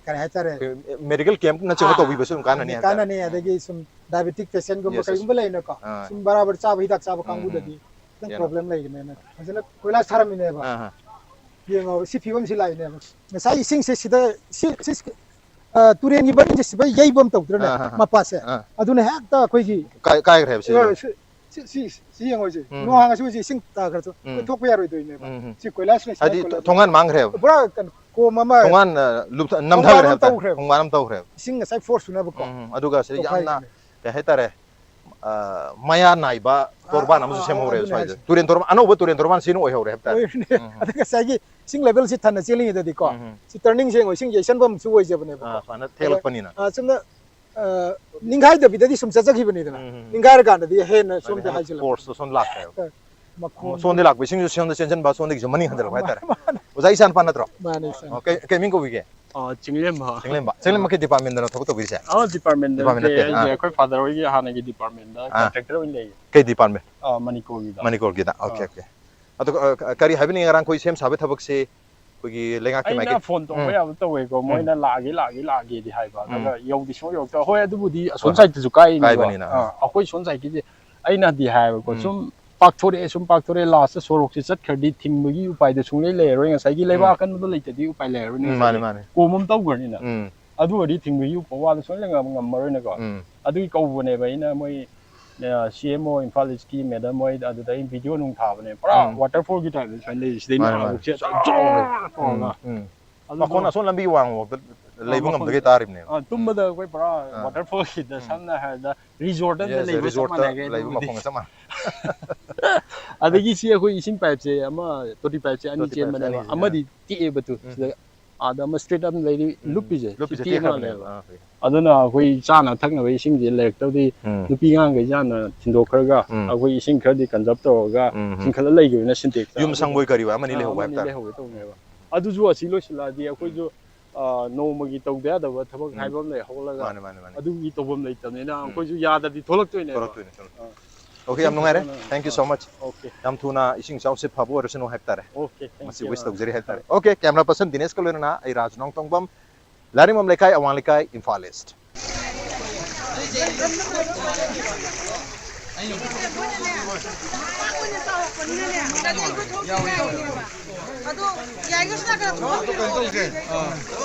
ꯀꯔꯤ ꯍꯥꯏꯇꯥꯔꯦ? ꯑꯩꯈꯣꯏ ꯃꯦꯗꯤꯀꯦꯜ ꯀꯦꯝꯞꯅꯆꯤꯡꯕ ꯑꯥ, ꯇꯧꯕꯤꯕꯁꯨ ꯑꯗꯨꯝ ꯀꯥꯟꯅꯅꯤ ꯍꯥꯏꯕ ꯇꯥꯔꯦ꯫ ꯀꯥꯟꯅꯅꯤ꯫ ꯑꯗꯒꯤ ꯁꯨꯝ ꯗꯥꯏꯕꯦꯇꯤꯛ ꯄꯦꯁꯦꯟꯒꯨꯝꯕ Yes, yes꯫ ꯀꯩꯒꯨꯝꯕ ꯂꯩꯅꯀꯣ, ꯑꯥ꯫ ꯁꯨꯝ ꯕꯔꯥꯕꯔ ꯆꯥꯕ ꯍꯤꯗꯥꯛ ꯆꯥꯕ ꯎꯝ, ꯀꯥꯡꯕꯨꯗꯗꯤ ꯎꯝ꯫ ꯈꯤꯇꯪ ꯌꯥꯅꯤ꯫ ꯄ꯭ꯔꯣꯕ꯭ꯂꯦꯝ ꯂꯩꯒꯅꯦꯅ ꯐꯖꯅ ꯀꯣꯏꯂꯥꯁ ꯊꯥꯔꯝꯃꯤꯅꯦꯕ꯫ ꯑꯥ, ꯑꯥ꯫ ꯌꯦꯡꯉꯣ, ꯁꯤ ꯐꯤꯕꯝꯁꯤ ꯂꯥꯛꯏꯅꯦꯕ꯫ ꯉꯁꯥꯏ ꯏꯁꯤꯡꯁꯦ ꯁꯤꯗ, ꯁꯤ, ꯁꯤ, ꯑ, ꯇꯨꯔꯦꯟꯒꯤ ꯃꯔꯤꯟꯁꯦ ꯁꯤꯗ ꯌꯩꯕ ꯑꯃ ꯇꯧꯗ꯭ꯔꯅꯦ, ꯑꯥ, ꯑꯥ, ꯑꯥ꯫ ꯃꯄꯥꯁꯦ꯫ ꯑꯥ꯫ ꯑꯗꯨꯅ ꯍꯦꯛꯇ ꯑꯩꯈꯣꯏꯒꯤ, ꯀꯥꯏ-, ꯀꯥꯏꯈ꯭ꯔꯦꯕ ꯁꯤꯁꯨ? ꯑ, ꯁꯤ, ꯁꯤ, ꯁꯤ, ꯁꯤ ꯌꯦꯡꯉꯣ ꯁꯤ꯫ ꯎꯝ꯫ ꯅꯣꯡ ꯍꯥꯡꯉꯁꯨ ꯁꯤ ꯏꯁꯤꯡ ꯇꯥꯈ꯭ꯔꯁꯨ ꯎꯝ꯫ ꯑꯩꯈꯣꯏ ꯊꯣꯛꯄ ꯌꯥꯔꯣꯏꯗꯣꯏꯅꯦꯕ꯫ ꯎꯝ, ꯎꯝ꯫ ꯁꯤ ꯀꯣꯏꯂꯥꯁ ꯂꯩꯁꯤꯜꯂꯦ, ꯍꯥꯏꯗꯤ ꯀꯣꯏꯂꯥꯁ ꯊꯣꯡꯒꯥꯟ ꯃꯥꯡꯈ꯭ꯔꯦꯕ? ꯄꯨꯔꯥ ꯀꯩꯅꯣ, ꯀꯣꯝ ꯑꯃ, ꯊꯣꯡꯒꯥꯟ, ꯑ, ꯂꯨꯞꯊ-, ꯈꯣꯡꯕꯥꯟ ꯅꯝꯊꯈ꯭ꯔꯦ ꯑꯃ ꯍꯥꯏꯕ ꯇꯥꯔꯦ꯫ ꯇꯧꯈ꯭ꯔꯦꯕ꯫ ꯈꯣꯡꯕꯥꯟ ꯑꯃ ꯇꯧꯈ꯭ꯔꯦꯕ꯫ ꯏꯁꯤꯡ ꯉꯁꯥꯏ ꯐꯣꯔꯁ ꯁꯨꯅꯕꯀꯣ꯫ ꯎꯝ, ꯎꯝ꯫ ꯑꯗꯨꯒ ꯁꯤꯗ ꯌꯥꯝꯅ, ꯇꯧꯈꯥꯏꯔꯤꯅꯦ꯫ ꯀꯩ ꯍꯥꯏꯇꯥꯔꯦ, ꯑ, ꯃꯌꯥ ꯅꯥꯏꯕ ꯇꯣꯔꯕꯥꯟ ꯑꯃꯁꯨ ꯑꯥ, ꯑꯥ, ꯁꯦꯝꯍꯧꯔꯦꯕ ꯑꯗꯨꯅꯦ ꯁ꯭ꯋꯥꯏꯁꯦ꯫ ꯍꯥꯏꯁꯦ꯫ ꯇꯨꯔꯦꯟ ꯇꯣꯔꯕꯥꯟ, ꯑꯅꯧꯕ ꯇꯨꯔꯦꯟ ꯇꯣꯔꯕꯥꯟ ꯁꯤꯅ ꯑꯣꯏꯍꯧꯔꯦ ꯍꯥꯏꯕ ꯇꯥꯔꯦ꯫ ꯑꯣꯏꯔꯤꯅꯦ꯫ ꯎꯝ, ꯎꯝ꯫ ꯑꯗ ꯉꯁꯥꯏꯒꯤ ꯏꯁꯤꯡ ꯂꯦꯚꯦꯜꯁꯤ ꯊꯟꯅ ꯆꯦꯜꯂꯤꯉꯩꯗꯗꯤꯀꯣ, ꯎꯝ, ꯎꯝ꯫ ꯁꯤ ꯇꯔꯅꯤꯡꯁꯦ ꯌꯦꯡꯉꯣ, ꯏꯁꯤꯡ ꯌꯩꯁꯟꯐꯝꯁꯨ ꯑꯣꯏꯖꯕꯅꯦꯕꯀꯣ꯫ ꯑꯥ, ꯁꯨꯃꯥꯏꯅ ꯊꯦꯛꯂꯛꯄꯅꯤꯅ꯫ ꯑꯗ, ꯑꯥ, ꯆꯨꯝꯅ, ꯑ, ꯅꯤꯡꯈꯥꯏꯗꯕꯤꯗꯗꯤ ꯁꯨꯝ ꯆꯠꯆꯈꯤꯕꯅꯤꯗꯅ꯫ ꯎꯝ, ꯎꯝ, ꯎꯝ꯫ ꯅꯤꯡꯈꯥꯏꯔꯀꯥꯟꯗꯗꯤ ꯍꯦꯟꯅ ꯁꯣꯝꯗ ꯍꯦꯟꯅ ꯍꯥꯏꯖꯤꯜꯂꯛꯄ꯫ ꯐꯣꯔꯁꯇꯣ ꯁꯣꯝ ꯂꯥꯛꯈ꯭ꯔꯦꯕ꯫ ꯑ, ꯃꯈꯣꯟ꯫ ꯑꯣ, ꯁꯣꯝꯗ ꯂꯥꯛꯄ ꯏꯁꯤꯡꯁꯨ ꯁꯣꯝꯗ ꯆꯦꯟꯁꯤꯟꯕ, ꯁꯣꯝꯗꯒꯤꯁꯨ ꯃꯅꯤꯡ ꯍꯟꯖꯤꯜꯂꯛꯄ ꯍꯥꯏꯇꯥꯔꯦ꯫ ꯃꯥꯅꯦ꯫ ꯑꯣꯖꯥ ꯏꯆꯥ ꯅꯨꯄꯥ ꯅꯠꯇ꯭ꯔꯣ? ꯃꯥꯅꯦ, ꯏꯆꯥ ꯑꯣ, ꯅꯨꯄꯥ꯫ ꯀꯩ, ꯀꯩ ꯃꯤꯡ ꯀꯧꯕꯤꯒꯦ? ꯑ, ꯆꯤꯡꯂꯦꯝꯕ꯫ ꯆꯤꯡꯂꯦꯝꯕ꯫ ꯆꯤꯡꯂꯦꯝꯕ ꯀꯩ ꯗꯤꯄꯥꯔꯠꯃꯦꯟꯗꯅꯣ ꯊꯕꯛ ꯇꯧꯕꯤꯔꯤꯁꯦ? ꯑ, ꯗꯤꯄꯥꯔꯠꯃꯦꯟꯗ ꯗꯤꯄꯥꯔꯠꯃꯦꯟ ꯅꯠꯇꯦ, ꯅꯠꯇꯦ꯫ ꯑꯩꯁꯦ ꯑꯥ꯫ ꯑꯩꯈꯣꯏ ꯐꯥꯗꯔ ꯍꯣꯏꯒꯤ ꯍꯥꯟꯅꯒꯤ ꯗꯤꯄꯥꯔꯠꯃꯦꯟꯗ ꯑꯥ꯫ ꯀꯟꯇ꯭ꯔꯦꯛꯇꯔ ꯑꯣꯏꯅ ꯂꯩꯌꯦ꯫ ꯀꯩ ꯗꯤꯄꯥꯔꯠꯃꯦꯟ? ꯑ, ꯃꯅꯤꯄꯨꯔꯒꯤꯗ꯫ ꯃꯅꯤꯄꯨꯔꯒꯤꯗ꯫ ꯑꯣꯀꯦ, ꯑꯥ꯫ ꯑꯣꯀꯦ꯫ ꯑꯗꯣ, ꯑ, ꯀ-, ꯀꯔꯤ ꯍꯥꯏꯕꯅꯤ, ꯉꯔꯥꯡ ꯑꯩꯈꯣꯏ ꯁꯦꯝ ꯁꯥꯕꯒꯤ ꯊꯕꯛꯁꯤ ꯑꯩꯈꯣꯏꯒꯤ ꯂꯩꯉꯥꯛꯀꯤ ꯑꯩꯅ ꯃꯥꯏꯀꯩ-, ꯐꯣꯟ ꯇꯧꯕ ꯎꯝ꯫ ꯌꯥꯕ ꯇꯧꯋꯦꯀꯣ, ꯎꯝ꯫ ꯃꯣꯏꯅ ꯂꯥꯛꯑꯒꯦ, ꯂꯥꯛꯑꯒꯦ, ꯂꯥꯛꯑꯒꯦꯗꯤ ꯍꯥꯏꯕ꯫ ꯎꯝ꯫ ꯑꯗꯨꯒ ꯌꯧꯗꯤ ꯁꯨꯡꯌꯧ ꯌꯧꯔꯛꯇꯕ꯫ ꯍꯣꯏ, ꯑꯗꯨꯕꯨꯗꯤ ꯑꯁꯣꯝ ꯍꯣꯏ, ꯍꯣꯏ꯫ ꯁꯥꯏꯠꯇꯁꯨ ꯀꯥꯏꯅꯤꯀꯣ꯫ ꯀꯥꯏꯕꯅꯤꯅ, ꯑꯥ, ꯑꯥ꯫ ꯑꯩꯈꯣꯏ ꯁꯣꯝ ꯁꯥꯏꯠꯀꯤꯗꯤ ꯑꯩꯅꯗꯤ ꯍꯥꯏꯕꯀꯣ, ꯎꯝ꯫ ꯁꯨꯝ ꯄꯥꯛꯊꯣꯔꯛꯑꯦ, ꯁꯨꯝ ꯄꯥꯛꯊꯣꯔꯛꯑꯦ, ꯂꯥꯁꯇ ꯁꯣꯔꯣꯛꯁꯦ ꯆꯠꯈ꯭ꯔꯗꯤ ꯊꯤꯡꯕꯒꯤ ꯎꯄꯥꯏꯗꯣ ꯁꯨꯡꯂꯩ ꯂꯩꯔꯔꯣꯏ꯫ ꯉꯁꯥꯏꯒꯤ ꯎꯝ꯫ ꯂꯩꯕꯥꯛ ꯑꯀꯟꯕꯗꯣ ꯂꯩꯇ꯭ꯔꯗꯤ ꯎꯄꯥꯏ ꯂꯩꯔꯔꯣꯏꯅꯦ ꯎꯝ, ꯃꯥꯅꯦ, ꯉꯁꯥꯏꯒꯤ꯫ ꯃꯥꯅꯦ꯫ ꯀꯣꯝ ꯑꯃ ꯇꯧꯈ꯭ꯔꯅꯤꯅ꯫ ꯎꯝ꯫ ꯑꯗꯨ ꯑꯣꯏꯔꯗꯤ ꯊꯤꯡꯕꯒꯤ ꯋꯥꯗꯣ ꯁꯨꯡꯂꯩ ꯉꯝ-, ꯉꯝꯃꯔꯣꯏꯅꯀꯣ꯫ ꯎꯝ꯫ ꯑꯗꯨꯒꯤ ꯀꯧꯕꯅꯦꯕ ꯑꯩꯅ ꯃꯣꯏ, ꯑ, ꯁꯤ ꯑꯦꯝ ꯑꯣ ꯏꯝꯐꯥꯜ ꯏꯁꯀꯤ ꯃꯦꯗꯝ ꯍꯣꯏ, ꯑꯗꯨꯗ ꯑꯩ ꯚꯤꯗꯤꯑꯣ ꯅꯨꯡ ꯊꯥꯕꯅꯦ꯫ ꯄꯨꯔꯥ ꯎꯝ꯫ ꯋꯥꯇꯔꯐꯣꯜꯒꯤ ꯇꯥꯏꯞꯇ ꯁꯨꯃꯥꯏꯅ ꯂꯩꯔꯤ꯫ ꯁꯤꯗꯩ ꯃꯥꯅꯦ, ꯃꯥꯅꯦ꯫ ꯅꯍꯥꯟꯃꯨꯛꯁꯦ ꯖꯣꯔ ꯇꯧꯔꯒ꯫ ꯎꯝ, ꯎꯝ꯫ ꯑꯗꯨꯗꯣ ꯃꯈꯣꯟ ꯑꯁꯣꯝ ꯂꯝꯕꯤ ꯋꯥꯡꯃꯗ ꯑ, ꯂꯩꯕ ꯃꯈꯣꯟ-, ꯉꯝꯗꯒꯩ ꯇꯥꯔꯤꯕꯅꯦꯕ꯫ ꯑ, ꯇꯨꯝꯕꯗ ꯎꯝ꯫ ꯑꯩꯈꯣꯏ ꯄꯨꯔꯥ ꯑꯥ꯫ ꯋꯥꯇꯔꯐꯣꯜꯁꯤꯗ ꯎꯝ꯫ ꯁꯝꯅ ꯍꯥꯏꯔꯕꯗ ꯔꯤꯖꯣꯔꯠ ꯑꯃꯗ ꯌꯦꯁ, ꯂꯩꯕꯒ ꯆꯞ ꯔꯤꯖꯣꯔꯠꯇ ꯃꯥꯟꯅꯩ ꯂꯩꯕ ꯑꯗꯨꯕꯨꯗꯤ꯫ ꯃꯈꯣꯟꯒ ꯆꯞ ꯃꯥꯟꯅꯩ꯫ ꯑꯗꯒꯤ ꯁꯤ ꯑꯩꯈꯣꯏ ꯏꯁꯤꯡ ꯄꯥꯏꯞꯁꯦ ꯑꯃ, ꯇꯣꯇꯤ ꯄꯥꯏꯞꯁꯦ ꯑꯅꯤ ꯇꯣꯇꯤ ꯄꯥꯏꯞꯁꯦ ꯆꯦꯟꯕꯅꯦꯕ꯫ ꯑꯅꯤꯁꯦ, ꯑꯥ꯫ ꯑꯃꯗꯤ ꯇꯦꯛꯑꯦꯕ ꯇꯨ꯫ ꯎꯝ, ꯁꯤꯗ ꯎꯝ꯫ ꯑꯥꯗ ꯑꯃ ꯁ꯭ꯇ꯭ꯔꯦꯠ ꯑꯃ ꯂꯩꯔꯤ, ꯎꯝ, ꯎꯝ꯫ ꯂꯨꯞꯄꯤꯁꯦ, ꯁꯤ ꯂꯨꯞꯄꯤꯁꯦ ꯇꯦꯛꯑ ꯇꯦꯛꯈ꯭ꯔꯕꯅꯦꯕ꯫ ꯃꯥꯜꯂꯦꯕ꯫ ꯑꯥ, ꯍꯣꯏ꯫ ꯑꯗꯨꯅ ꯑꯩꯈꯣꯏ ꯆꯥꯅ ꯊꯛꯅꯕ ꯏꯁꯤꯡꯁꯦ ꯂꯩꯔꯛꯇꯕꯗꯤ ꯎꯝ꯫ ꯅꯨꯄꯤ ꯑꯉꯥꯡꯈꯩꯁꯦ ꯍꯥꯟꯅ ꯊꯤꯟꯗꯣꯛꯈ꯭ꯔꯒ ꯎꯝ꯫ ꯑꯩꯈꯣꯏ ꯏꯁꯤꯡ ꯈꯔꯗꯤ ꯀꯟꯖꯔꯞ ꯇꯧꯔꯒ ꯎꯝ, ꯎꯝ꯫ ꯏꯁꯤꯡ ꯈꯜꯂ ꯂꯩꯈꯤꯕꯅ ꯁꯤꯟꯇꯦꯛꯁꯇ꯫ ꯌꯨꯝ ꯑꯗꯨꯒ, ꯁꯪꯕꯣꯏ ꯀꯔꯤꯑꯣꯏ ꯑꯃꯅꯤ ꯑꯥ, ꯂꯩꯍꯧꯕ ꯑꯃꯅꯤ ꯍꯥꯏꯕ ꯇꯥꯔꯦ꯫ ꯂꯩꯍꯧꯒꯦ ꯇꯧꯅꯦꯕ꯫ ꯑꯗꯨꯁꯨ ꯑꯁꯤ ꯂꯣꯏꯁꯤꯜꯂꯛꯑꯗꯤ ꯑꯩꯈꯣꯏꯁꯨ, ꯎꯝ꯫ ꯑꯥ, ꯅꯣꯡꯃꯒꯤ ꯇꯧꯗ ꯌꯥꯗꯕ ꯊꯕꯛ ꯎꯝ꯫ ꯍꯥꯏꯕ ꯑꯃ ꯂꯩꯍꯧꯔꯒ ꯃꯥꯅꯦ, ꯃꯥꯅꯦ, ꯃꯥꯅꯦ꯫ ꯑꯗꯨꯒꯤ ꯇꯧꯐꯝ ꯂꯩꯇꯕꯅꯤꯅ ꯎꯝ꯫ ꯑꯩꯈꯣꯏꯁꯨ ꯌꯥꯗꯗꯤ ꯊꯣꯛꯂꯛꯇꯣꯏꯅꯦꯕ꯫ ꯊꯣꯛꯂꯛꯇꯣꯏꯅꯦ, ꯊꯣꯛꯂꯛꯇꯣꯏꯅꯦ꯫ ꯑꯥ꯫ ꯑꯣꯀꯦ, ꯌꯥꯝ ꯅꯨꯡꯉꯥꯏꯔꯦ꯫ Thank you so much. ꯑꯣꯀꯦ꯫ ꯌꯥꯝ ꯊꯨꯅ ꯏꯁꯤꯡ ꯏꯆꯥꯎꯁꯦ ꯐꯕ ꯑꯣꯏꯔꯁꯅꯨ ꯍꯥꯏꯕ ꯇꯥꯔꯦ꯫ Okay, thank you. ꯃꯁꯤ ꯋꯤꯁ ꯇꯧꯖꯔꯤ ꯍꯥꯏꯕ ꯇꯥꯔꯦ꯫ ꯑꯣꯀꯦ, ꯀꯦꯃꯦꯔꯥ ꯄꯔꯁꯟ ꯗꯤꯅꯦꯁꯀ ꯂꯣꯏꯅꯅ ꯑꯩ ꯔꯥꯖ ꯅꯣꯡꯊꯣꯡꯕꯝ, ꯂꯥꯏꯔꯦꯝꯕꯝ ꯂꯩꯀꯥꯏ, ꯑꯋꯥꯡ ꯂꯩꯀꯥꯏ, ꯏꯝꯐꯥꯜ ꯏꯁ꯭ꯠ꯫ ꯌꯥꯏꯒꯁꯨ ꯂꯥꯛꯀꯗꯕ ꯊꯣꯛꯂꯛꯄꯤꯔꯣ꯫ ꯀꯩꯅꯣ ꯇꯧꯁꯦ꯫ ꯑꯥ꯫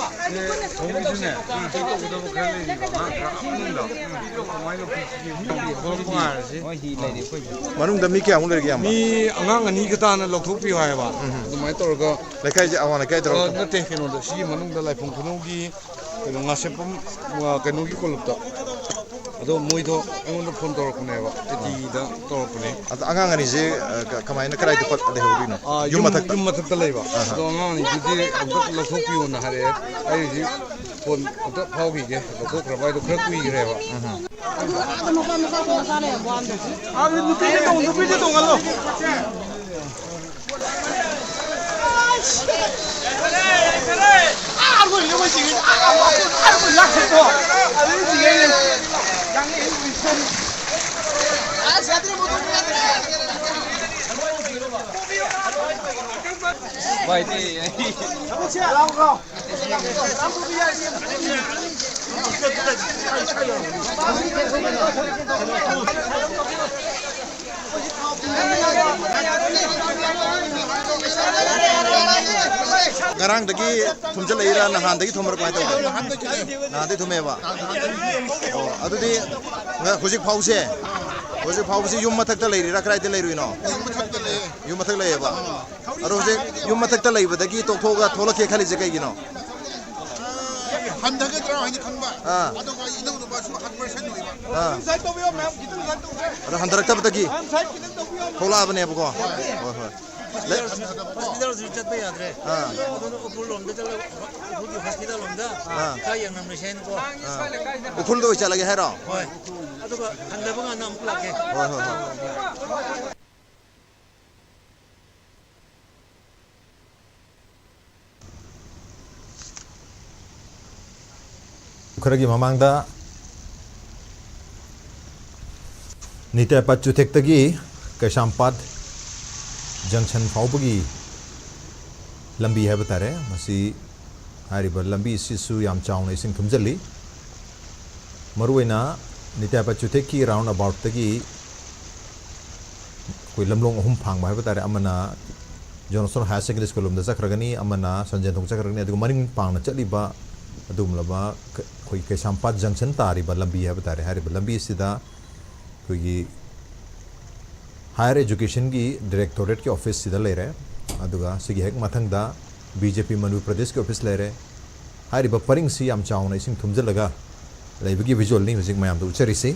ꯑꯦ, ꯊꯣꯡꯒꯤꯁꯤꯅꯦ꯫ ꯑꯥ, ꯀꯩ ꯇꯧꯒꯗꯕ ꯈꯔ ꯂꯩꯔꯤꯕ꯫ ꯑꯉꯥꯡ ꯈꯔ ꯑꯍꯟꯗ꯫ ꯑꯗꯣ ꯀꯃꯥꯏꯅ ꯄꯤꯁꯤꯒꯦ? ꯊꯣꯛꯂꯛꯄ ꯉꯥꯏꯔꯁꯤ꯫ ꯃꯅꯨꯡꯗ ꯃꯤ ꯀꯌꯥꯃꯨꯛ ꯂꯩꯔꯤꯒꯦ, ꯏꯌꯥꯝꯕ? ꯃꯤ ꯑꯉꯥꯡ ꯑꯅꯤ ꯈꯛꯇꯅ ꯂꯧꯊꯣꯛꯄꯤꯌꯨ ꯍꯥꯏꯌꯦꯕ꯫ ꯎꯝ꯫ ꯑꯗꯨꯃꯥꯏꯅ ꯇꯧꯔꯒ ꯂꯩꯀꯥꯏꯁꯦ ꯑꯋꯥꯡ ꯂꯩꯀꯥꯏꯗꯔꯣ? ꯑ, ꯅꯠꯇꯦ, ꯀꯩꯅꯣꯗ, ꯁꯤꯒꯤ ꯃꯅꯨꯡꯗ ꯂꯥꯏꯐꯝ ꯈꯨꯅꯧꯒꯤ ꯀꯩꯅꯣ, ꯉꯥꯁꯦꯞꯄꯝ, ꯑ, ꯀꯩꯅꯣꯒꯤ ꯀꯣꯂꯨꯞꯇ꯫ ꯑꯗꯣ ꯃꯣꯏꯗꯣ ꯑꯩꯉꯣꯟꯗ ꯐꯣꯟ ꯇꯧꯔꯛꯄꯅꯦꯕ, ꯑꯦ ꯇꯤꯚꯤꯗ ꯇꯧꯔꯛꯄꯅꯦ꯫ ꯑꯗ ꯑꯉꯥꯡ ꯑꯅꯤꯁꯦ, ꯑ, ꯀ-, ꯀꯃꯥꯏꯅ, ꯀꯗꯥꯏꯗ ꯄꯠ-, ꯂꯩꯍꯧꯔꯤꯅꯣ? ꯑ, ꯌꯨꯝ ꯌꯨꯝ, ꯃꯊꯛꯇ? ꯌꯨꯝ ꯃꯊꯛꯇ ꯂꯩꯕ꯫ ꯑꯍꯥ꯫ ꯑꯗꯣ ꯑꯉꯥꯡ ꯑꯅꯤꯗꯨꯗꯤ ꯑꯝꯇ ꯂꯧꯊꯣꯛꯄꯤꯌꯣꯅ ꯍꯥꯏꯔꯛꯑꯦ꯫ ꯑꯩ ꯍꯧꯖꯤꯛ ꯐꯣꯟ ꯑꯝꯇ ꯐꯥꯎꯈꯤꯒꯦ, ꯂꯧꯊꯣꯛꯈ꯭ꯔꯕ ꯍꯥꯏꯗꯣ ꯈꯔ ꯀꯨꯏꯈ꯭ꯔꯦꯕ꯫ ꯎꯝ꯫ ꯑꯗꯨ ꯑꯥꯗ ꯃꯄꯥ ꯃꯆꯥ ꯇꯣꯡꯉ ꯆꯥ ꯂꯩꯔꯝꯕ ꯋꯥꯅꯤꯗ꯫ ꯑꯥ, ꯅꯨꯄꯤꯁꯦ ꯇꯣꯡ-, ꯅꯨꯄꯤꯁꯦ ꯇꯣꯡꯍꯜꯂꯣ꯫ ꯉꯔꯥꯡꯗꯒꯤ ꯊꯨꯝꯖꯤꯜꯂꯛꯏꯔꯥ, ꯅꯍꯥꯟꯗꯒꯤ ꯊꯨꯝꯕ꯭ꯔꯥ, ꯀꯃꯥꯏꯅ ꯇꯧꯒꯦ? ꯅꯍꯥꯟꯗꯒꯤ ꯊꯨꯝꯃꯦꯕ꯫ ꯑꯣ, ꯑꯗꯨꯗꯤ ꯉ-, ꯍꯧꯖꯤꯛ ꯐꯥꯎꯁꯦ, ꯍꯧꯖꯤꯛ ꯐꯥꯎꯕꯁꯤ ꯌꯨꯝ ꯃꯊꯛꯇ ꯂꯩꯔꯤꯔꯥ, ꯀꯗꯥꯏꯗ ꯂꯩꯔꯨꯏꯅꯣ? ꯌꯨꯝ ꯃꯊꯛꯇ ꯂꯩꯌꯦ꯫ ꯌꯨꯝ ꯃꯊꯛ ꯂꯩꯌꯦꯕ꯫ ꯑꯗꯣ ꯍꯧꯖꯤꯛ ꯌꯨꯝ ꯃꯊꯛꯇ ꯂꯩꯕꯗꯒꯤ ꯇꯣꯛꯊꯣꯛꯑꯒ ꯊꯣꯛꯂꯛꯀꯦ ꯈꯜꯂꯤꯁꯦ ꯀꯩꯒꯤꯅꯣ? ꯍꯟꯊꯒꯗ꯭ꯔꯥ ꯍꯥꯏꯅ ꯈꯟꯕ꯫ ꯑꯥ꯫ ꯑꯗꯨꯒ ꯏꯅꯧꯅꯨꯄꯥꯁꯨ ꯍꯥꯔꯠ ꯄꯦꯁꯦꯟ ꯑꯣꯏꯕ꯫ ꯑꯥ꯫ ꯑꯗꯣ ꯍꯟꯊꯔꯛꯇꯕꯗꯒꯤ ꯊꯣꯛꯂꯛꯑꯕꯅꯦꯕꯀꯣ꯫ ꯍꯣꯏ, ꯍꯣꯏ꯫ ꯍꯣꯁꯄꯤꯇꯥꯜꯁꯨ ꯆꯠꯄ ꯌꯥꯗ꯭ꯔꯦ꯫ ꯑꯥ꯫ ꯑꯗꯨꯅ ꯎꯈ꯭ꯔꯨꯜ ꯂꯣꯝꯗ ꯆꯠꯂꯒ, ꯎꯈ꯭ꯔꯨꯜꯒꯤ ꯍꯣꯁꯄꯤꯇꯥꯜ ꯂꯣꯝꯗ ꯑꯥ꯫ ꯈꯔ ꯌꯦꯡꯉꯝꯂꯁꯦ ꯍꯥꯏꯅꯀꯣ꯫ ꯑꯥ꯫ ꯎꯈ꯭ꯔꯨꯜꯗ ꯑꯣꯏ ꯆꯠꯂꯒꯦ ꯍꯥꯏꯔꯣ? ꯍꯣꯏ꯫ ꯑꯗꯨꯒ ꯍꯟꯊꯕ ꯀꯥꯟꯗ ꯑꯃꯨꯛ ꯂꯥꯛꯀꯦ꯫ ꯍꯣꯏ, ꯍꯣꯏ, ꯍꯣꯏ꯫ ꯈꯔꯒꯤ ꯃꯃꯥꯡꯗ ꯅꯤꯇꯥꯌꯥꯄꯥꯠ ꯆꯨꯊꯦꯛꯇꯒꯤ ꯀꯩꯁꯥꯝꯄꯥꯠ ꯖꯪꯁꯟ ꯐꯥꯎꯕꯒꯤ ꯂꯝꯕꯤ ꯍꯥꯏꯕ ꯇꯥꯔꯦ, ꯃꯁꯤ, ꯍꯥꯏꯔꯤꯕ ꯂꯝꯕꯤꯁꯤꯁꯨ ꯌꯥꯝ ꯆꯥꯎꯅ ꯏꯁꯤꯡ ꯊꯨꯝꯖꯤꯜꯂꯤ꯫ ꯃꯔꯨꯑꯣꯏꯅ ꯅꯤꯇꯥꯌꯥꯄꯥꯠ ꯆꯨꯊꯦꯛꯀꯤ ꯔꯥꯎꯟ ꯑꯕꯥꯎꯠꯇꯒꯤ ꯑꯩꯈꯣꯏ ꯂꯝꯂꯣꯡ ꯑꯍꯨꯝ ꯐꯥꯡꯕ ꯍꯥꯏꯕ ꯇꯥꯔꯦ, ꯑꯃꯅ ꯖꯣꯟꯁꯟ ꯍꯥꯌꯔ ꯁꯦꯀꯦꯟꯗꯔꯤ ꯁ꯭ꯀꯨꯜ ꯂꯣꯝꯗ ꯆꯠꯈ꯭ꯔꯒꯅꯤ, ꯑꯃꯅ ꯁꯟꯖꯦꯟꯊꯣꯡ ꯆꯠꯈ꯭ꯔꯒꯅꯤ, ꯑꯗꯨꯒ ꯃꯅꯤꯡ ꯄꯥꯡꯅ ꯆꯠꯂꯤꯕ ꯑꯗꯨꯒꯨꯝꯂꯕ ꯀ-, ꯑꯩꯈꯣꯏ ꯀꯩꯁꯥꯝꯄꯥꯠ ꯖꯪꯁꯟ ꯇꯥꯔꯤꯕ ꯂꯝꯕꯤ ꯍꯥꯏꯕ ꯇꯥꯔꯦ꯫ ꯍꯥꯏꯔꯤꯕ ꯂꯝꯕꯤ ꯑꯁꯤꯗ ꯑꯩꯈꯣꯏꯒꯤ ꯍꯥꯌꯔ ꯑꯦꯖꯨꯀꯦꯁꯟꯒꯤ ꯗꯤꯔꯦꯛꯇꯣꯔꯦꯠꯀꯤ ꯑꯣꯐꯤꯁꯁꯤꯗ ꯂꯩꯔꯦ, ꯑꯗꯨꯒ ꯁꯤꯒꯤ ꯍꯦꯛ ꯃꯊꯪꯗ ꯕꯤ ꯖꯦ ꯄꯤ ꯃꯅꯤꯄꯨꯔ ꯄ꯭ꯔꯗꯦꯁꯀꯤ ꯑꯣꯐꯤꯁ ꯂꯩꯔꯦ꯫ ꯍꯥꯏꯔꯤꯕ ꯄꯔꯤꯡꯁꯤ ꯌꯥꯝ ꯆꯥꯎꯅ ꯏꯁꯤꯡ ꯊꯨꯝꯖꯤꯜꯂꯒ ꯂꯩꯕꯒꯤ ꯚꯤꯖꯨꯋꯦꯜꯅꯤ ꯍꯧꯖꯤꯛ ꯃꯌꯥꯝꯗ ꯎꯠꯆꯔꯤꯁꯤ꯫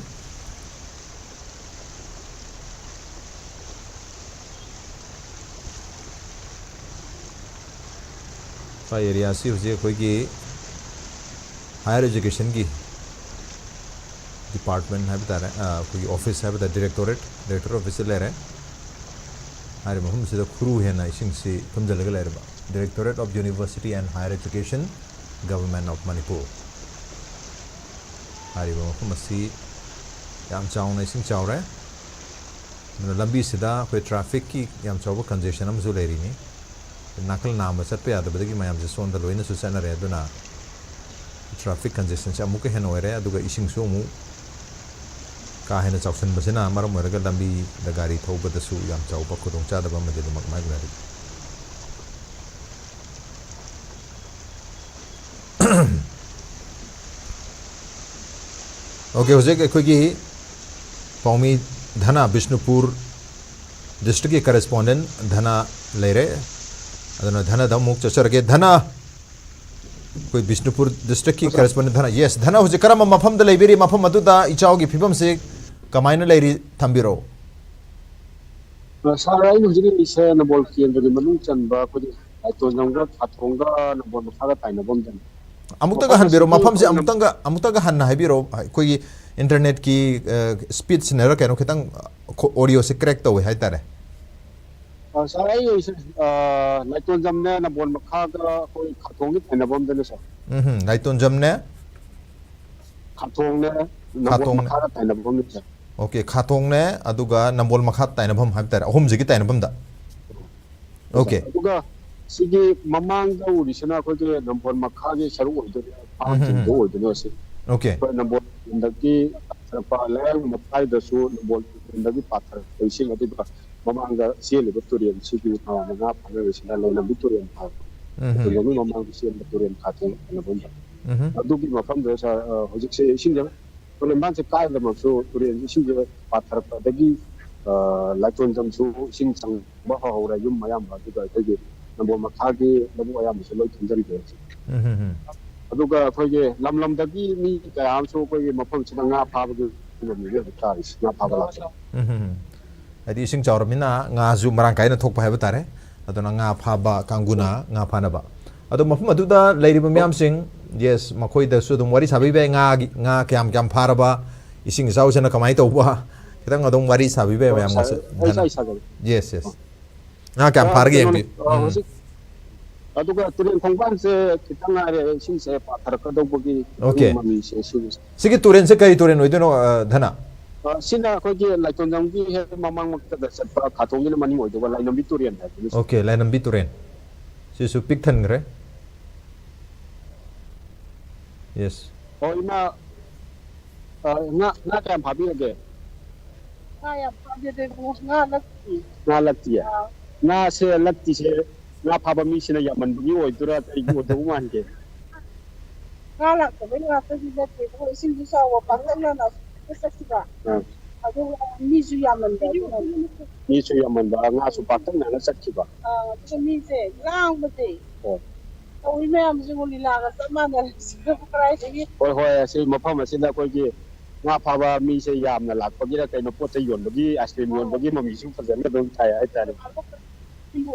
ꯁ꯭ꯋꯥꯏ ꯑꯦꯔꯤꯌꯥꯁꯤ ꯍꯧꯖꯤꯛ ꯑꯩꯈꯣꯏꯒꯤ ꯍꯥꯌꯔ ꯑꯦꯖꯨꯀꯦꯁꯟꯒꯤ ꯗꯤꯄꯥꯔꯠꯃꯦꯟ ꯍꯥꯏꯕ ꯇꯥꯔꯦ, ꯑ, ꯑꯩꯈꯣꯏꯒꯤ ꯑꯣꯐꯤꯁ ꯍꯥꯏꯕ ꯇꯥꯔꯦ, ꯗꯤꯔꯦꯛꯇꯣꯔꯦꯠ, ꯗꯤꯔꯦꯛꯇꯣꯔꯦꯠ ꯑꯣꯐꯤꯁꯇ ꯂꯩꯔꯦ꯫ ꯍꯥꯏꯔꯤꯕ ꯃꯐꯝꯁꯤꯗ ꯈꯨꯔꯨ ꯍꯦꯟꯅ ꯏꯁꯤꯡꯁꯤ ꯊꯨꯝꯖꯤꯜꯂꯒ ꯂꯩꯔꯕ꯫ Directorate of University and Higher Education, Government of Manipur꯫ ꯍꯥꯏꯔꯤꯕ ꯃꯐꯝ ꯑꯁꯤ ꯌꯥꯝ ꯆꯥꯎꯅ ꯏꯁꯤꯡ ꯆꯥꯎꯔꯦ꯫ ꯑꯗꯨꯅ ꯂꯝꯕꯤꯁꯤꯗ ꯑꯩꯈꯣꯏ ꯇ꯭ꯔꯥꯐꯤꯛꯀꯤ ꯌꯥꯝ ꯆꯥꯎꯕ ꯀꯟꯖꯦꯁꯟ ꯑꯃꯁꯨ ꯂꯩꯔꯤꯅꯤ꯫ ꯅꯥꯀꯜ ꯅꯥꯝꯃ ꯆꯠꯄ ꯌꯥꯗꯕꯗꯒꯤ ꯃꯌꯥꯝꯁꯦ ꯁꯣꯝꯗ ꯂꯣꯏꯅꯁꯨ ꯆꯠꯅꯔꯦ꯫ ꯑꯗꯨꯅ ꯇ꯭ꯔꯥꯐꯤꯛ ꯀꯟꯖꯦꯁꯟꯁꯦ ꯑꯃꯨꯛꯀ ꯍꯦꯟꯅ ꯑꯣꯏꯔꯦ, ꯑꯗꯨꯒ ꯏꯁꯤꯡꯁꯨ ꯑꯃꯨꯛ ꯀꯥ ꯍꯦꯟꯅ ꯆꯥꯎꯁꯤꯟꯕꯁꯤꯅ ꯃꯔꯝ ꯑꯣꯏꯔꯒ ꯂꯝꯕꯤꯗ ꯒꯥꯔꯤ ꯊꯧꯕꯗꯁꯨ ꯌꯥꯝ ꯆꯥꯎꯕ ꯈꯨꯗꯣꯡꯆꯥꯗꯕ ꯑꯃꯗꯤ ꯑꯗꯨꯃꯛ ꯃꯥꯌꯣꯛꯅꯔꯤ꯫ ꯑꯣꯀꯦ, ꯍꯧꯖꯤꯛ ꯑꯩꯈꯣꯏꯒꯤ ꯄꯥꯎꯃꯤ ꯙꯅ, ꯕꯤꯁꯅꯨꯄꯨꯔ ꯗꯤꯁꯇ꯭ꯔꯤꯛꯀꯤ ꯀꯔꯦꯁꯄꯣꯟꯗꯦꯟ ꯙꯅ ꯂꯩꯔꯦ꯫ ꯑꯗꯨꯅ ꯙꯅꯗ ꯑꯃꯨꯛ ꯆꯠꯆꯔꯒꯦ꯫ ꯙꯅ, ꯑꯩꯈꯣꯏ ꯕꯤꯁꯅꯨꯄꯨꯔ ꯗꯤꯁꯇ꯭ꯔꯤꯛꯀꯤ ꯀꯔꯦꯁꯄꯣꯟꯗꯦꯟ ꯙꯅ꯫ ꯌꯦꯁ, ꯙꯅ, ꯍꯧꯖꯤꯛ ꯀꯔꯝꯕ ꯃꯐꯝꯗ ꯂꯩꯕꯤꯔꯤ? ꯃꯐꯝ ꯑꯗꯨꯗ ꯏꯆꯥꯎꯒꯤ ꯐꯤꯕꯝꯁꯤ ꯀꯃꯥꯏꯅ ꯂꯩꯔꯤ? ꯊꯝꯕꯤꯔꯛꯎ꯫ ꯑ, ꯁꯥꯔ, ꯑꯩꯅ ꯍꯧꯖꯤꯛ ꯂꯩꯔꯤꯁꯦ ꯅꯝꯕꯣꯜ ꯀꯦꯟꯗ꯭ꯔꯒꯤ ꯃꯅꯨꯡ ꯆꯟꯕ ꯑꯩꯈꯣꯏꯒꯤ ꯂꯥꯏꯇꯣꯟꯖꯝꯒ ꯈꯥꯊꯣꯡꯒ ꯅꯝꯕꯣꯜ ꯃꯈꯥꯒ ꯇꯥꯏꯅꯐꯝꯗꯅꯤ꯫ ꯑꯃꯨꯛꯇꯒ ꯃꯐꯝ ꯍꯟꯕꯤꯔꯣ, ꯑꯁꯤꯒꯤ ꯃꯐꯝꯁꯦ ꯑꯩꯈꯣꯏ ꯅꯝ- ꯑꯃꯨꯛꯇꯪꯒ, ꯑꯃꯨꯛꯇꯒ ꯍꯟꯅ ꯍꯥꯏꯕꯤꯔꯣ꯫ ꯑꯩꯈꯣꯏꯒꯤ ꯏꯟꯇꯔꯅꯦꯠꯀꯤ, ꯑ, ꯁ꯭ꯄꯤꯗꯁꯤꯅꯔ ꯀꯩꯅꯣ ꯈꯤꯇꯪ, ꯑ, ꯈꯣ-, ꯑꯣꯗꯤꯑꯣꯁꯦ ꯀ꯭ꯔꯦꯛ ꯇꯧꯋꯦ ꯍꯥꯏꯇꯥꯔꯦ꯫ ꯑ, ꯁꯥꯔ, ꯑꯩ ꯂꯩꯔꯤꯁꯦ, ꯑ, ꯂꯥꯏꯇꯣꯟꯖꯝꯅꯦ ꯅꯝꯕꯣꯜ ꯃꯈꯥꯒ ꯑꯩꯈꯣꯏ ꯈꯥꯊꯣꯡꯒꯤ ꯇꯥꯏꯅꯐꯝꯗꯅꯦ, ꯁꯥꯔ꯫ ꯎꯝ, ꯂꯥꯏꯇꯣꯟꯖꯝꯅꯦ꯫ ꯈꯥꯊꯣꯡꯅꯦ ꯅꯝꯕꯣꯜ ꯈꯥꯊꯣꯡꯅꯦ꯫ ꯃꯈꯥꯒ ꯇꯥꯏꯅꯐꯝꯅꯦ, ꯁꯥꯔ꯫ ꯑꯣꯀꯦ, ꯈꯥꯊꯣꯡꯅꯦ, ꯑꯗꯨꯒ ꯅꯝꯕꯣꯜ ꯃꯈꯥ ꯇꯥꯏꯅꯐꯝ ꯍꯥꯏꯕ ꯇꯥꯔꯦ, ꯑꯍꯨꯝꯁꯤꯒꯤ ꯇꯥꯏꯅꯐꯝꯗ꯫ ꯑꯣꯀꯦ꯫ ꯑꯗꯨꯒ ꯁꯤꯒꯤ ꯃꯃꯥꯡꯗ ꯎꯔꯤꯁꯤꯅ ꯑꯩꯈꯣꯏꯒꯤ ꯅꯝꯕꯣꯜ ꯃꯈꯥꯒꯤ ꯁꯔꯨꯛ ꯑꯣꯏꯗꯣꯏꯅꯦ, ꯐꯥꯝ ꯎꯝ, ꯍꯝ, ꯍꯝ꯫ ꯆꯤꯡꯗꯣ ꯑꯣꯏꯗꯣꯏꯅꯦ ꯁꯤ꯫ ꯑꯣꯀꯦ꯫ ꯑꯩꯈꯣꯏ ꯅꯝꯕꯣꯜ ꯂꯣꯝꯗꯒꯤ ꯄꯥꯊꯔꯛꯄ, ꯂꯌꯥꯏꯔꯝ ꯃꯈꯥꯏꯗꯁꯨ ꯅꯝꯕꯣꯜ ꯂꯣꯝꯗꯒꯤ ꯄꯥꯊꯔꯛꯄ ꯏꯁꯤꯡ, ꯑꯗꯨꯒ ꯃꯃꯥꯡꯗ ꯆꯦꯜꯂꯤꯕ ꯇꯨꯔꯦꯜꯁꯤꯒꯤ ꯃꯌꯥꯝꯅ ꯉꯥ ꯐꯥꯅꯔꯤꯁꯤꯅ ꯂꯩꯔꯝꯕꯤ ꯇꯨꯔꯦꯜ ꯍꯥꯏꯕ, ꯎꯝ꯫ ꯂꯩꯔꯝꯕꯤ ꯃꯃꯥꯡꯗ ꯆꯦꯟꯕ ꯇꯨꯔꯦꯜ ꯈꯥꯇꯣꯡ ꯍꯥꯏꯅꯕ ꯑꯃ ꯂꯩ꯫ ꯎꯝ꯫ ꯑꯗꯨꯒꯤ ꯃꯐꯝꯗ ꯁꯥꯔ, ꯑ, ꯍꯧꯖꯤꯛꯁꯦ ꯏꯁꯤꯡꯁꯦ, ꯇꯨꯔꯦꯜ ꯃꯄꯥꯟꯁꯦ ꯀꯥꯏꯗꯃꯛꯁꯨ ꯇꯨꯔꯦꯜ ꯏꯁꯤꯡꯁꯦ ꯄꯥꯊꯔꯛꯄꯗꯒꯤ, ꯑ, ꯂꯥꯏꯇꯣꯟꯖꯝꯁꯨ ꯏꯁꯤꯡ ꯆꯪꯕ ꯍꯧꯍꯧꯔꯦ, ꯌꯨꯝ ꯑꯌꯥꯝꯕ, ꯑꯗꯨꯒ ꯑꯩꯈꯣꯏꯒꯤ ꯅꯝꯕꯣꯜ ꯃꯈꯥꯒꯤ ꯂꯧꯕꯨꯛ ꯑꯌꯥꯝꯕꯁꯨ ꯂꯣꯏ ꯊꯨꯝꯖꯤꯟꯈ꯭ꯔꯦ ꯍꯧꯖꯤꯛ꯫ ꯎꯝ, ꯎꯝ, ꯎꯝ꯫ ꯑꯗꯨꯒ ꯑꯩꯈꯣꯏꯒꯤ ꯂꯝ ꯂꯝꯗꯒꯤ ꯃꯤ ꯀꯌꯥ ꯑꯃꯁꯨ ꯑꯩꯈꯣꯏꯒꯤ ꯃꯐꯝꯁꯤꯗ ꯉꯥ ꯐꯥꯕꯒꯤ ꯐꯤꯕꯝꯅꯤ ꯍꯧꯖꯤꯛ ꯇꯥꯔꯤꯁꯤ, ꯉꯥ ꯐꯥꯕ ꯂꯥꯛꯄ꯫ ꯎꯝ, ꯎꯝ, ꯎꯝ꯫ ꯍꯥꯏꯗꯤ ꯏꯁꯤꯡ ꯆꯥꯎꯔꯕꯅꯤꯅ ꯉꯥꯁꯨ ꯃꯔꯥꯡ ꯀꯥꯏꯅ ꯊꯣꯛꯄ ꯍꯥꯏꯕ ꯇꯥꯔꯦ꯫ ꯑꯗꯨꯅ ꯉꯥ ꯐꯥꯕ ꯀꯥꯡꯕꯨꯅ ꯉꯥ ꯐꯥꯅꯕ꯫ ꯑꯗꯣ ꯃꯐꯝ ꯑꯗꯨꯗ ꯂꯩꯔꯤꯕ ꯃꯤꯌꯥꯝꯁꯤꯡ, ꯌꯦꯁ, ꯃꯈꯣꯏꯗꯁꯨ ꯑꯗꯨꯝ ꯋꯥꯔꯤ ꯁꯥꯕꯤꯕ ꯌꯥꯏ꯫ ꯉꯥꯒꯤ, ꯉꯥ ꯀꯌꯥꯝ ꯀꯌꯥꯝ ꯐꯥꯔꯕ, ꯏꯁꯤꯡ ꯏꯆꯥꯎꯁꯤꯅ ꯀꯃꯥꯏꯅ ꯇꯧꯕ, ꯈꯤꯇꯪ ꯑꯗꯨꯝ ꯋꯥꯔꯤ ꯁꯥꯕꯤꯕ ꯌꯥꯏ ꯑꯣ, ꯃꯌꯥꯝ ꯁꯥꯔ, ꯉꯁꯤ꯫ ꯑꯩ ꯁꯥꯏ ꯁꯥꯒꯠꯂꯦ꯫ Yes, yes. ꯉꯥ ꯀꯌꯥꯝ ꯑ, ꯐꯥꯔꯒꯦ ꯀꯩꯅꯣꯅꯤ, ꯌꯦꯡꯕꯤꯌꯨ꯫ ꯑ, ꯎꯝ꯫ ꯍꯧꯖꯤꯛ, ꯑꯗꯨꯒ ꯇꯨꯔꯦꯜ ꯈꯣꯡꯕꯥꯟꯁꯦ ꯈꯤꯇꯪ ꯉꯥꯏꯔꯦ ꯏꯁꯤꯡꯁꯦ ꯄꯥꯊꯔꯛꯀꯗꯧꯕꯒꯤ ꯑꯣꯀꯦ꯫ ꯃꯃꯤꯁꯦ ꯁꯤꯒꯤꯁꯦ꯫ ꯁꯤꯒꯤ ꯇꯨꯔꯦꯜꯁꯦ ꯀꯔꯤ ꯇꯨꯔꯦꯜ ꯑꯣꯏꯗꯣꯏꯅꯣ, ꯑ, ꯙꯅ? ꯑ, ꯁꯤꯅ ꯑꯩꯈꯣꯏꯒꯤ ꯂꯥꯏꯇꯣꯟꯖꯝꯒꯤ ꯍꯦꯛ ꯃꯃꯥꯡꯃꯛꯇꯗ ꯆꯠꯄ ꯈꯥꯇꯣꯡꯒꯤꯅ ꯃꯅꯤꯡ ꯑꯣꯏꯗꯧꯕ ꯂꯥꯏꯅꯝꯕꯤ ꯇꯨꯔꯦꯜ ꯍꯥꯏꯕꯗꯨꯅꯤ꯫ ꯑꯣꯀꯦ, ꯂꯥꯏꯅꯝꯕꯤ ꯇꯨꯔꯦꯜ꯫ ꯁꯤꯁꯨ ꯄꯤꯛ ꯊꯟꯈ꯭ꯔꯦ꯫ ꯌꯦꯁ꯫ ꯑꯣ, ꯏꯃꯥ, ꯑ, ꯉꯥ, ꯉꯥ ꯀꯌꯥꯝ ꯐꯥꯕꯤꯔꯒꯦ? ꯉꯥ ꯌꯥꯝ ꯐꯥꯗꯦꯗ ꯏꯕꯨꯡꯉꯣ, ꯉꯥ ꯂꯛꯇꯤ꯫ ꯉꯥ ꯂꯛꯇꯤꯌꯦ? ꯑꯥ꯫ ꯉꯥꯁꯦ ꯂꯛꯇꯤꯁꯦ ꯉꯥ ꯐꯥꯕ ꯃꯤꯁꯤꯅ ꯌꯥꯝꯃꯟꯕꯒꯤ ꯑꯣꯏꯗꯣꯏꯔꯥ, ꯀꯔꯤꯒꯤ ꯑꯣꯏꯗꯧꯕ ꯃꯥꯟꯒꯦ? ꯉꯥ ꯂꯥꯛꯇꯕꯩ ꯉꯥꯛꯇꯗꯤ ꯅꯠꯇꯦ ꯏꯕꯨꯡꯉꯣ, ꯏꯁꯤꯡꯁꯨ ꯆꯥꯎꯕ ꯄꯥꯛꯇꯛꯅꯅ ꯆꯠꯈꯤꯕ꯫ ꯑꯥ꯫ ꯑꯗꯨꯒ ꯃꯤꯁꯨ ꯌꯥꯝꯃꯟꯕ ꯑꯗꯨꯅꯅꯤ꯫ ꯃꯤꯁꯨ ꯌꯥꯝꯃꯟꯕ, ꯉꯥꯁꯨ ꯄꯥꯛꯇꯛꯅꯅ ꯆꯠꯈꯤꯕ꯫ ꯑꯥ, ꯑꯗꯨꯒ ꯃꯤꯁꯦ ꯂꯥꯡꯕꯁꯦ꯫ ꯑꯣ꯫ ꯇꯧꯔꯤ ꯃꯌꯥꯝꯁꯤꯕꯨ ꯂꯤꯂꯥꯒ ꯆꯞ ꯃꯥꯟꯅꯔꯦ꯫ ꯁꯤꯗꯕꯨ ꯀꯗꯥꯏꯗꯒꯤ? ꯍꯣꯏ, ꯍꯣꯏ, ꯑꯁꯤ ꯃꯐꯝ ꯑꯁꯤꯗ ꯑꯩꯈꯣꯏꯒꯤ ꯉꯥ ꯐꯥꯕ ꯃꯤꯁꯦ ꯌꯥꯝꯅ ꯂꯥꯛꯄꯒꯤꯔ ꯀꯩꯅꯣ, ꯄꯣꯠ ꯆꯩ ꯌꯣꯟꯕꯒꯤ, ꯑꯥꯏꯁ ꯀ꯭ꯔꯤꯝ ꯌꯣꯟꯕꯒꯤ ꯃꯃꯤꯁꯨ ꯐꯖꯅ ꯑꯗꯨꯝ ꯇꯥꯏ ꯍꯥꯏꯇꯥꯔꯦ꯫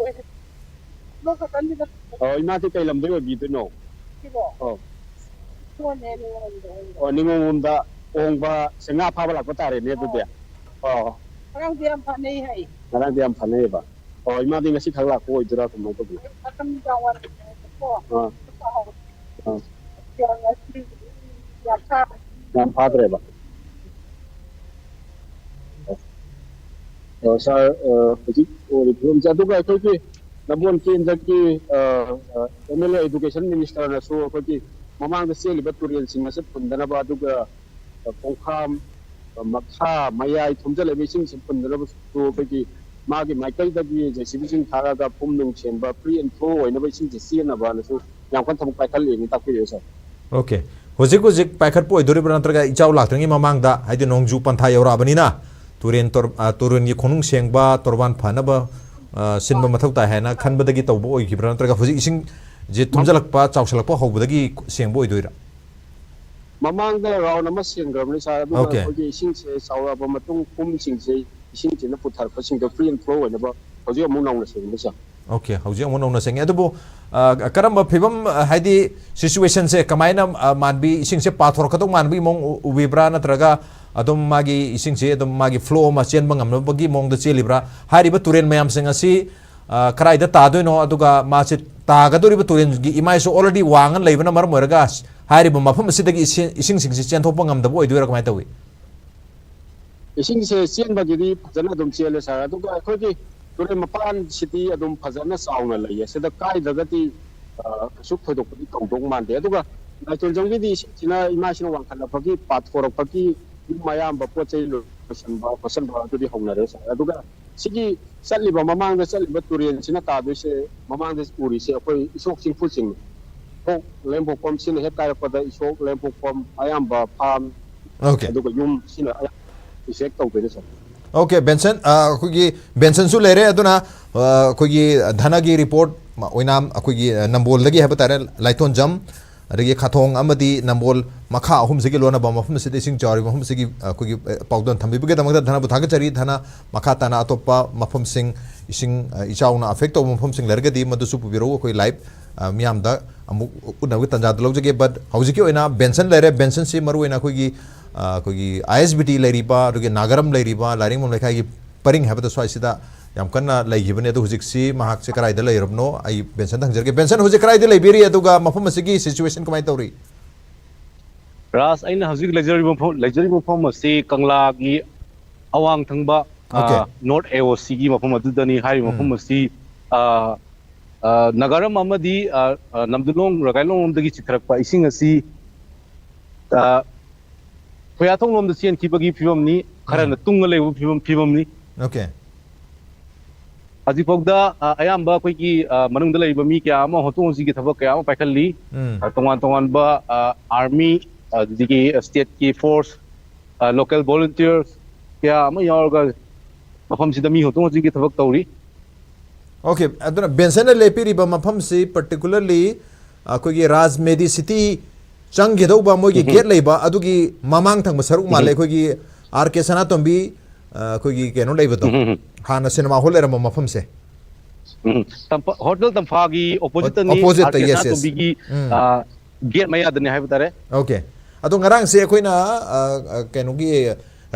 ꯑꯃꯈꯛꯇꯅꯤꯗ꯫ ꯑꯣ, ꯏꯃꯥꯗꯤ ꯀꯩ ꯂꯝꯗꯩ ꯑꯣꯏꯕꯤꯗꯣꯏꯅꯣ? ꯁꯤꯕꯣ? ꯑꯣ꯫ ꯀꯣꯟꯅꯦ, ꯅꯤꯉꯣꯜꯗ ꯑꯣꯏꯅ꯫ ꯑꯣ, ꯅꯤꯉꯣꯜꯂꯣꯝꯗ ꯑꯍꯣꯡꯕ ꯁꯦ ꯉꯥ ꯐꯥꯕ ꯂꯥꯛꯄ ꯇꯥꯔꯦꯅꯦ ꯑꯗꯨꯗꯤ꯫ ꯑꯣ꯫ ꯑꯣ꯫ ꯉꯔꯥꯡꯗꯤ ꯌꯥꯝ ꯐꯥꯅꯩ ꯍꯥꯏ꯫ ꯉꯔꯥꯡꯗꯤ ꯌꯥꯝ ꯐꯥꯅꯩꯌꯦꯕ꯫ ꯑꯣ, ꯏꯃꯥꯗꯤ ꯉꯁꯤ ꯈꯛ ꯂꯥꯛꯄ ꯑꯣꯏꯗꯣꯏꯔꯥ ꯀꯃꯥꯏꯅ ꯇꯧꯕꯅꯣ? ꯉꯔꯥꯡ ꯅꯨꯃꯤꯗꯥꯡ ꯋꯥꯏꯔꯝ ꯀꯣ꯫ ꯑꯥ꯫ ꯑꯥ꯫ ꯉꯁꯤ ꯌꯥꯝ ꯐꯥ-, ꯌꯥꯝ ꯐꯥꯗ꯭ꯔꯦꯕ꯫ ꯑꯣ, ꯁꯥꯔ, ꯑ, ꯍꯧꯖꯤꯛ ꯑꯣꯏꯔꯤꯕ ꯐꯤꯕꯝꯁꯦ, ꯑꯗꯨꯒ ꯑꯩꯈꯣꯏꯒꯤ ꯅꯝꯕꯣꯜ ꯀꯦꯟꯗ꯭ꯔꯒꯤ, ꯑ, ꯑ, ꯑꯦꯝ ꯑꯦꯜ ꯑꯦ ꯑꯦꯗꯨꯀꯦꯁꯟ ꯃꯤꯅꯤꯁꯇꯔꯅꯁꯨ ꯑꯩꯈꯣꯏꯒꯤ ꯃꯃꯥꯡꯗ ꯆꯦꯜꯂꯤꯕ ꯇꯨꯔꯦꯜꯁꯤꯡ ꯑꯁꯤ ꯐꯨꯟꯗꯅꯕ, ꯑꯗꯨꯒ, ꯑ, ꯈꯣꯡꯈꯥꯝ, ꯑ, ꯃꯈꯥ, ꯃꯌꯥꯏ ꯊꯨꯝꯖꯤꯜꯂꯛꯏꯕ ꯏꯁꯤꯡꯁꯤ ꯐꯨꯟꯗꯅꯕꯁꯨ ꯑꯩꯈꯣꯏꯒꯤ ꯃꯥꯒꯤ ꯃꯥꯏꯀꯩꯗꯒꯤ JCB ꯁꯤꯡ ꯊꯥꯔꯒ ꯐꯨꯝ ꯅꯨꯡ ꯁꯦꯡꯕ, free and flow ꯑꯣꯏꯅꯕ ꯏꯁꯤꯡꯁꯦ ꯆꯦꯟꯅꯕꯅꯁꯨ ꯌꯥꯝ ꯀꯟꯅ ꯊꯕꯛ ꯄꯥꯏꯈꯠꯂꯤꯅ ꯇꯥꯛꯄꯤꯔꯛꯑꯦ, ꯁꯥꯔ꯫ ꯑꯣꯀꯦ, ꯍꯧꯖꯤꯛ ꯍꯧꯖꯤꯛ ꯄꯥꯏꯈꯠꯄ ꯑꯣꯏꯗꯣꯔꯤꯕ꯭ꯔꯥ ꯅꯠꯇ꯭ꯔꯒ ꯏꯆꯥꯎ ꯂꯥꯛꯇ꯭ꯔꯤꯉꯩ ꯃꯃꯥꯡꯗ, ꯍꯥꯏꯗꯤ ꯅꯣꯡꯖꯨ ꯄꯟꯊꯥ ꯌꯧꯔꯛꯑꯕꯅꯤꯅ ꯇꯨꯔꯦꯟ ꯇꯣꯔ-, ꯑ, ꯇꯨꯔꯦꯟꯒꯤ ꯈꯣꯡꯅꯨꯡ ꯁꯦꯡꯕ, ꯇꯣꯔꯕꯥꯟ ꯐꯅꯕ, ꯑ, ꯁꯤꯟꯕ ꯃꯊꯧ ꯇꯥꯏ ꯍꯥꯏꯅ ꯈꯟꯕꯗꯒꯤ ꯇꯧꯕ ꯑꯣꯏꯈꯤꯕ꯭ꯔꯥ ꯅꯠꯇ꯭ꯔꯒ ꯍꯧꯖꯤꯛ ꯏꯁꯤꯡꯁꯦ ꯊꯨꯝꯖꯤꯜꯂꯛꯄ, ꯆꯥꯎꯁꯤꯜꯂꯛꯄ ꯍꯧꯕꯗꯒꯤ ꯁꯦꯡꯕ ꯑꯣꯏꯗꯣꯏꯔꯥ? ꯃꯃꯥꯡꯗ ꯔꯥꯎꯟ ꯑꯃ ꯁꯦꯡꯈ꯭ꯔꯕꯅꯤ, ꯁꯥꯔ꯫ ꯑꯗꯨꯒ ꯑꯣꯀꯦ꯫ ꯑꯩꯈꯣꯏꯒꯤ ꯏꯁꯤꯡꯁꯦ ꯆꯥꯎꯔꯛꯑꯕ ꯃꯇꯨꯡ, ꯐꯨꯝꯁꯤꯡꯁꯦ, ꯏꯁꯤꯡꯁꯤꯅ ꯄꯨꯊꯔꯛꯄꯁꯤꯡꯗꯣ free and flow ꯑꯣꯏꯅꯕ ꯍꯧꯖꯤꯛ ꯑꯃꯨꯛ ꯅꯧꯅ ꯁꯦꯡꯕ, ꯁꯥꯔ꯫ ꯑꯣꯀꯦ, ꯍꯧꯖꯤꯛ ꯑꯃꯨꯛ ꯅꯧꯅ ꯁꯦꯡꯉꯦ꯫ ꯑꯗꯨꯕꯨ, ꯑ, ꯀꯔꯝꯕ ꯐꯤꯕꯝ, ꯑ, ꯍꯥꯏꯗꯤ situation ꯁꯦ ꯀꯃꯥꯏꯅ, ꯑ, ꯃꯥꯟꯕꯤ, ꯏꯁꯤꯡꯁꯦ ꯄꯥꯊꯣꯔꯛꯀꯗꯧ ꯃꯥꯟꯕꯒꯤ ꯃꯑꯣꯡ ꯎ-, ꯎꯕꯤꯕ꯭ꯔꯥ, ꯅꯠꯇ꯭ꯔꯒ ꯑꯗꯨꯝ ꯃꯥꯒꯤ ꯏꯁꯤꯡꯁꯦ ꯑꯗꯨꯝ ꯃꯥꯒꯤ flow ꯑꯃ ꯆꯦꯟꯕ ꯉꯝꯅꯕꯒꯤ ꯃꯑꯣꯡꯗ ꯆꯦꯜꯂꯤꯕ꯭ꯔꯥ? ꯍꯥꯏꯔꯤꯕ ꯇꯨꯔꯦꯟ ꯃꯌꯥꯝꯁꯤꯡ ꯑꯁꯤ, ꯑ, ꯀꯗꯥꯏꯗ ꯇꯥꯗꯣꯏꯅꯣ, ꯑꯗꯨꯒ ꯃꯥꯁꯦ ꯇꯥꯒꯗꯧꯔꯤꯕ ꯇꯨꯔꯦꯟꯒꯤ ꯏꯃꯥꯏꯁꯨ already ꯋꯥꯡꯅ ꯂꯩꯕꯅ ꯃꯔꯝ ꯑꯣꯏꯔꯒ ꯍꯥꯏꯔꯤꯕ ꯃꯐꯝ ꯑꯁꯤꯗꯒꯤ ꯏꯁꯤ-, ꯏꯁꯤꯡꯁꯤꯡꯁꯤ ꯆꯦꯟꯊꯣꯛꯄ ꯉꯝꯗꯕ ꯑꯣꯏꯗꯣꯏꯔꯥ, ꯀꯃꯥꯏꯅ ꯇꯧꯏ? ꯏꯁꯤꯡꯁꯦ ꯆꯦꯟꯕꯒꯤꯗꯤ ꯐꯖꯅ ꯑꯗꯨꯝ ꯆꯦꯜꯂꯦ, ꯁꯥꯔ꯫ ꯑꯗꯨꯒ ꯑꯩꯈꯣꯏꯒꯤ ꯇꯨꯔꯦꯜ ꯃꯄꯥꯟꯁꯤꯗꯤ ꯑꯗꯨꯝ ꯐꯖꯅ ꯆꯥꯎꯅ ꯂꯩꯌꯦ꯫ ꯁꯤꯗ ꯀꯥꯏꯗ꯭ꯔꯒꯗꯤ, ꯑ, ꯀꯩꯁꯨ ꯊꯣꯏꯗꯣꯛꯄꯗꯤ ꯇꯧꯗꯧ ꯃꯥꯟꯗꯦ꯫ ꯑꯗꯨꯒ ꯂꯥꯏꯇꯣꯟꯖꯝꯒꯤꯗꯤ ꯏꯁꯤꯡꯁꯤꯅ ꯏꯃꯥꯁꯤꯅ ꯋꯥꯡꯈꯠꯂꯛꯄꯒꯤ, ꯄꯥꯊꯣꯔꯛꯄꯒꯤ ꯌꯨꯝ ꯑꯌꯥꯝꯕ ꯄꯣꯠ ꯆꯩ ꯂꯣꯏꯁꯟꯕ ꯈꯣꯠꯆꯟꯕ ꯑꯗꯨꯗꯤ ꯍꯧꯅꯔꯦ, ꯁꯥꯔ꯫ ꯑꯗꯨꯒ ꯁꯤꯒꯤ ꯆꯠꯂꯤꯕ, ꯃꯃꯥꯡꯗ ꯆꯠꯂꯤꯕ ꯇꯨꯔꯦꯜꯁꯤꯅ ꯇꯥꯗꯣꯏꯁꯦ, ꯃꯃꯥꯡꯗ ꯎꯔꯤꯁꯦ ꯑꯩꯈꯣꯏ ꯏꯁꯣꯛ ꯆꯤꯡꯐꯨ ꯆꯤꯡꯉꯤ꯫ ꯏꯁꯣꯛ ꯂꯦꯝꯐꯣꯛꯐꯝ ꯁꯤꯅ ꯍꯦꯛ ꯀꯥꯏꯔꯛꯄꯗ ꯏꯁꯣꯛ ꯂꯦꯝꯐꯣꯛꯐꯝ ꯑꯌꯥꯝꯕ farm, ꯑꯣꯀꯦ꯫ ꯑꯗꯨꯒ ꯌꯨꯝ ꯁꯤꯅ ꯑꯌꯥꯝꯕ effect ꯇꯧꯗꯣꯏꯅꯦ, ꯁꯥꯔ꯫ ꯑꯣꯀꯦ, ꯕꯦꯟꯁꯟ, ꯑ, ꯑꯩꯈꯣꯏꯒꯤ ꯕꯦꯟꯁꯟꯁꯨ ꯂꯩꯔꯦ, ꯑꯗꯨꯅ, ꯑ, ꯑꯩꯈꯣꯏꯒꯤ ꯙꯅꯒꯤ report ꯑꯣꯏꯅꯥꯝ, ꯑꯩꯈꯣꯏꯒꯤ, ꯑ, ꯅꯝꯕꯣꯜꯗꯒꯤ ꯍꯥꯏꯕ ꯇꯥꯔꯦ, ꯂꯥꯏꯊꯣꯟꯖꯝ, ꯑꯗꯒꯤ ꯈꯥꯊꯣꯡ ꯑꯃꯗꯤ ꯅꯝꯕꯣꯜ ꯃꯈꯥ ꯑꯍꯨꯝꯁꯤꯒꯤ ꯂꯣꯟꯅꯕ ꯃꯐꯝ ꯑꯁꯤꯗ ꯏꯁꯤꯡ ꯆꯥꯎꯔꯤꯕ ꯃꯐꯝ ꯑꯁꯤꯒꯤ, ꯑ, ꯑꯩꯈꯣꯏꯒꯤ, ꯑ, ꯄꯥꯎꯗꯝ ꯊꯝꯕꯤꯕꯒꯤꯗꯃꯛꯇ ꯙꯅꯕꯨ ꯊꯥꯒꯠꯆꯔꯤ꯫ ꯙꯅ, ꯃꯈꯥ ꯇꯥꯅ ꯑꯇꯣꯞꯄ ꯃꯐꯝꯁꯤꯡ, ꯏꯁꯤꯡ, ꯑ, ꯏꯆꯥꯎꯅ effect ꯇꯧꯕ ꯃꯐꯝꯁꯤꯡ ꯂꯩꯔꯒꯗꯤ ꯃꯗꯨꯁꯨ ꯄꯨꯕꯤꯔꯛꯎ, ꯑꯩꯈꯣꯏ live, ꯑ, ꯃꯤꯌꯥꯝꯗ ꯑꯃꯨꯛ ꯎꯠꯅꯕꯒꯤ ꯇꯥꯟꯖꯥꯗꯨ ꯂꯧꯖꯒꯦ꯫ But ꯍꯧꯖꯤꯛꯀꯤ ꯑꯣꯏꯅ ꯕꯦꯟꯁꯟ ꯂꯩꯔꯦ, ꯕꯦꯟꯁꯟꯁꯤ ꯃꯔꯨꯑꯣꯏꯅ ꯑꯩꯈꯣꯏꯒꯤ, ꯑ, ꯑꯩꯈꯣꯏꯒꯤ ISBT ꯂꯩꯔꯤꯕ, ꯑꯗꯨꯒꯤ ꯅꯥꯒꯔꯝ ꯂꯩꯔꯤꯕ, ꯂꯥꯏꯔꯤꯡꯕꯝ ꯂꯩꯀꯥꯏꯒꯤ ꯄꯔꯤꯡ ꯍꯥꯏꯕꯗꯣ ꯁ꯭ꯋꯥꯏꯁꯤꯗ ꯌꯥꯝ ꯀꯟꯅ ꯂꯩꯈꯤꯕꯅꯦ꯫ ꯑꯗꯣ ꯍꯧꯖꯤꯛꯁꯤ ꯃꯍꯥꯛꯁꯦ ꯀꯗꯥꯏꯗ ꯂꯩꯔꯕꯅꯣ? ꯑꯩ ꯕꯦꯟꯁꯟꯗ ꯍꯪꯖꯔꯒꯦ꯫ ꯕꯦꯟꯁꯟ, ꯍꯧꯖꯤꯛ ꯀꯗꯥꯏꯗ ꯂꯩꯕꯤꯔꯤ? ꯑꯗꯨꯒ ꯃꯐꯝ ꯑꯁꯤꯒꯤ situation ꯀꯃꯥꯏꯅ ꯇꯧꯔꯤ? ꯔꯥꯖ, ꯑꯩꯅ ꯍꯧꯖꯤꯛ ꯂꯩꯖꯔꯤꯕ ꯃꯐꯝ, ꯂꯩꯖꯔꯤꯕ ꯃꯐꯝ ꯑꯁꯤ ꯀꯪꯂꯥꯒꯤ ꯑꯋꯥꯡ ꯊꯪꯕ, ꯑꯣꯀꯦ꯫ ꯑ, North AOC ꯒꯤ ꯃꯐꯝ ꯑꯗꯨꯗꯅꯤ꯫ ꯍꯥꯏꯔꯤꯕ ꯎꯝ꯫ ꯃꯐꯝ ꯑꯁꯤ, ꯑ, ꯑ, ꯅꯥꯒꯥꯔꯝ ꯑꯃꯗꯤ, ꯑ, ꯑ, ꯅꯝꯗꯨꯂꯣꯡ ꯔꯒꯥꯏꯂꯣꯡ ꯂꯣꯝꯗꯒꯤ ꯆꯤꯊꯔꯛꯄ ꯏꯁꯤꯡ ꯑꯁꯤ, ꯑ, ꯈꯣꯌꯥꯊꯣꯡ ꯂꯣꯝꯗ ꯆꯦꯟꯈꯤꯕꯒꯤ ꯐꯤꯕꯝꯅꯤ꯫ ꯈꯔꯅ ꯎꯝ꯫ ꯇꯨꯡꯉ ꯂꯩꯕ ꯐꯤꯕꯝ, ꯐꯤꯕꯝꯅꯤ꯫ ꯑꯣꯀꯦ꯫ ꯍꯧꯖꯤꯛꯐꯥꯎꯗ ꯑ, ꯑꯌꯥꯝꯕ ꯑꯩꯈꯣꯏꯒꯤ ꯑ, ꯃꯅꯨꯡꯗ ꯂꯩꯔꯤꯕ ꯃꯤ ꯀꯌꯥ ꯑꯃ ꯍꯣꯟꯗꯣꯛ ꯍꯣꯟꯖꯤꯟꯒꯤ ꯊꯕꯛ ꯀꯌꯥ ꯑꯃ ꯄꯥꯏꯈꯠꯂꯤ꯫ ꯎꯝ꯫ ꯑ, ꯇꯣꯉꯥꯟ ꯇꯣꯉꯥꯟꯕ ꯑꯥꯔꯃꯤ, ꯑꯗꯒꯤ ꯁ꯭ꯇꯦꯠꯀꯤ ꯐꯣꯔꯁ, ꯂꯣꯀꯦꯜ ꯚꯣꯂꯨꯟꯇꯤꯌꯔꯁ ꯀꯌꯥ ꯑꯃ ꯌꯥꯎꯔꯒ ꯃꯐꯝꯁꯤꯗ ꯃꯤ ꯍꯣꯟꯗꯣꯛ ꯍꯣꯟꯖꯤꯟꯒꯤ ꯊꯕꯛ ꯇꯧꯔꯤ꯫ ꯑꯣꯀꯦ, ꯑꯗꯨꯅ ꯕꯦꯟꯁꯟꯅ ꯂꯦꯞꯄꯤꯔꯤꯕ ꯃꯐꯝꯁꯤ particularly ꯑꯩꯈꯣꯏꯒꯤ ꯔꯥꯖ ꯃꯦꯗꯤ ꯁꯤꯇꯤ ꯆꯪꯒꯗꯧꯕ ꯃꯣꯏꯒꯤ ꯒꯦꯠ ꯂꯩꯕ ꯑꯗꯨꯒꯤ ꯃꯃꯥꯡ ꯊꯪꯕ ꯁꯔꯨꯛ ꯃꯥꯜꯂꯦ, ꯑꯩꯈꯣꯏꯒꯤ ꯑꯥꯔ ꯀꯦ ꯁꯅꯥꯇꯣꯝꯕꯤ ꯑ, ꯑꯩꯈꯣꯏꯒꯤ ꯀꯩꯅꯣ ꯂꯩꯕꯗꯣ, ꯍꯥꯟꯅ ꯁꯤꯅꯦꯃꯥ ꯍꯣꯜ ꯂꯩꯔꯝꯕ ꯃꯐꯝꯁꯦ꯫ ꯎꯝ, ꯇꯝꯐ- ꯍꯣꯇꯦꯜ ꯇꯝꯐꯥꯒꯤ ꯑꯣꯄꯣꯖꯤꯠꯇꯅꯤ, ꯑꯣꯄꯣꯖꯤꯠꯇ, ꯑꯥꯔ ꯀꯦ yes, yes. ꯁꯅꯥꯇꯣꯝꯕꯤꯒꯤ ꯎꯝ꯫ ꯑ, ꯒꯦꯠ ꯃꯌꯥꯗꯅꯤ ꯍꯥꯏꯕ ꯇꯥꯔꯦ꯫ ꯑꯣꯀꯦ, ꯑꯗꯣ ꯉꯔꯥꯡꯁꯦ ꯑꯩꯈꯣꯏꯅ ꯑ, ꯑ, ꯀꯩꯅꯣꯒꯤ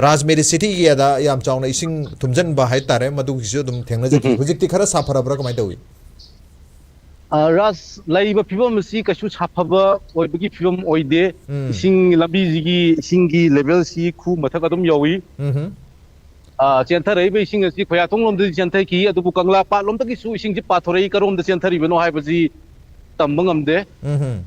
ꯔꯥꯖ ꯃꯦꯗꯤ ꯁꯤꯇꯤꯒꯤ ꯑꯗ ꯌꯥꯝ ꯆꯥꯎꯅ ꯏꯁꯤꯡ ꯊꯨꯝꯖꯤꯟꯕ ꯍꯥꯏꯇꯥꯔꯦ, ꯃꯗꯨꯒꯤꯁꯨ ꯑꯗꯨꯝ ꯊꯦꯡꯅꯖꯈꯤ꯫ ꯍꯧꯖꯤꯛꯇꯤ ꯈꯔ ꯁꯥꯐꯔꯕ꯭ꯔꯥ, ꯀꯃꯥꯏꯅ ꯇꯧꯏ? ꯑ, ꯔꯥꯖ, ꯂꯩꯔꯤꯕ ꯐꯤꯕꯝ ꯑꯁꯤ ꯀꯩꯁꯨ ꯁꯥꯐꯕ ꯑꯣꯏꯕꯒꯤ ꯐꯤꯕꯝ ꯑꯣꯏꯗꯦ꯫ ꯎꯝ꯫ ꯏꯁꯤꯡ ꯂꯝꯕꯤꯁꯤꯒꯤ ꯏꯁꯤꯡꯒꯤ ꯂꯦꯚꯦꯜꯁꯤ ꯈꯨ ꯃꯊꯛ ꯑꯗꯨꯝ ꯌꯧꯏ꯫ ꯎꯝꯍꯨꯝ꯫ ꯑ, ꯆꯦꯟꯊꯔꯛꯏꯕ ꯏꯁꯤꯡ ꯑꯁꯤ ꯈꯣꯌꯥꯊꯣꯡ ꯂꯣꯝꯗꯗꯤ ꯆꯦꯟꯊꯈꯤ, ꯑꯗꯨꯕꯨ ꯀꯪꯂꯥ ꯄꯥꯠꯂꯣꯝꯗꯒꯤꯁꯨ ꯏꯁꯤꯡꯁꯤ ꯄꯥꯊꯣꯔꯛꯏ, ꯀꯔꯣꯝꯗ ꯆꯦꯟꯊꯔꯤꯕꯅꯣ ꯍꯥꯏꯕꯁꯤ ꯇꯝꯕ ꯉꯝꯗꯦ꯫ ꯎꯝꯍꯨꯝ꯫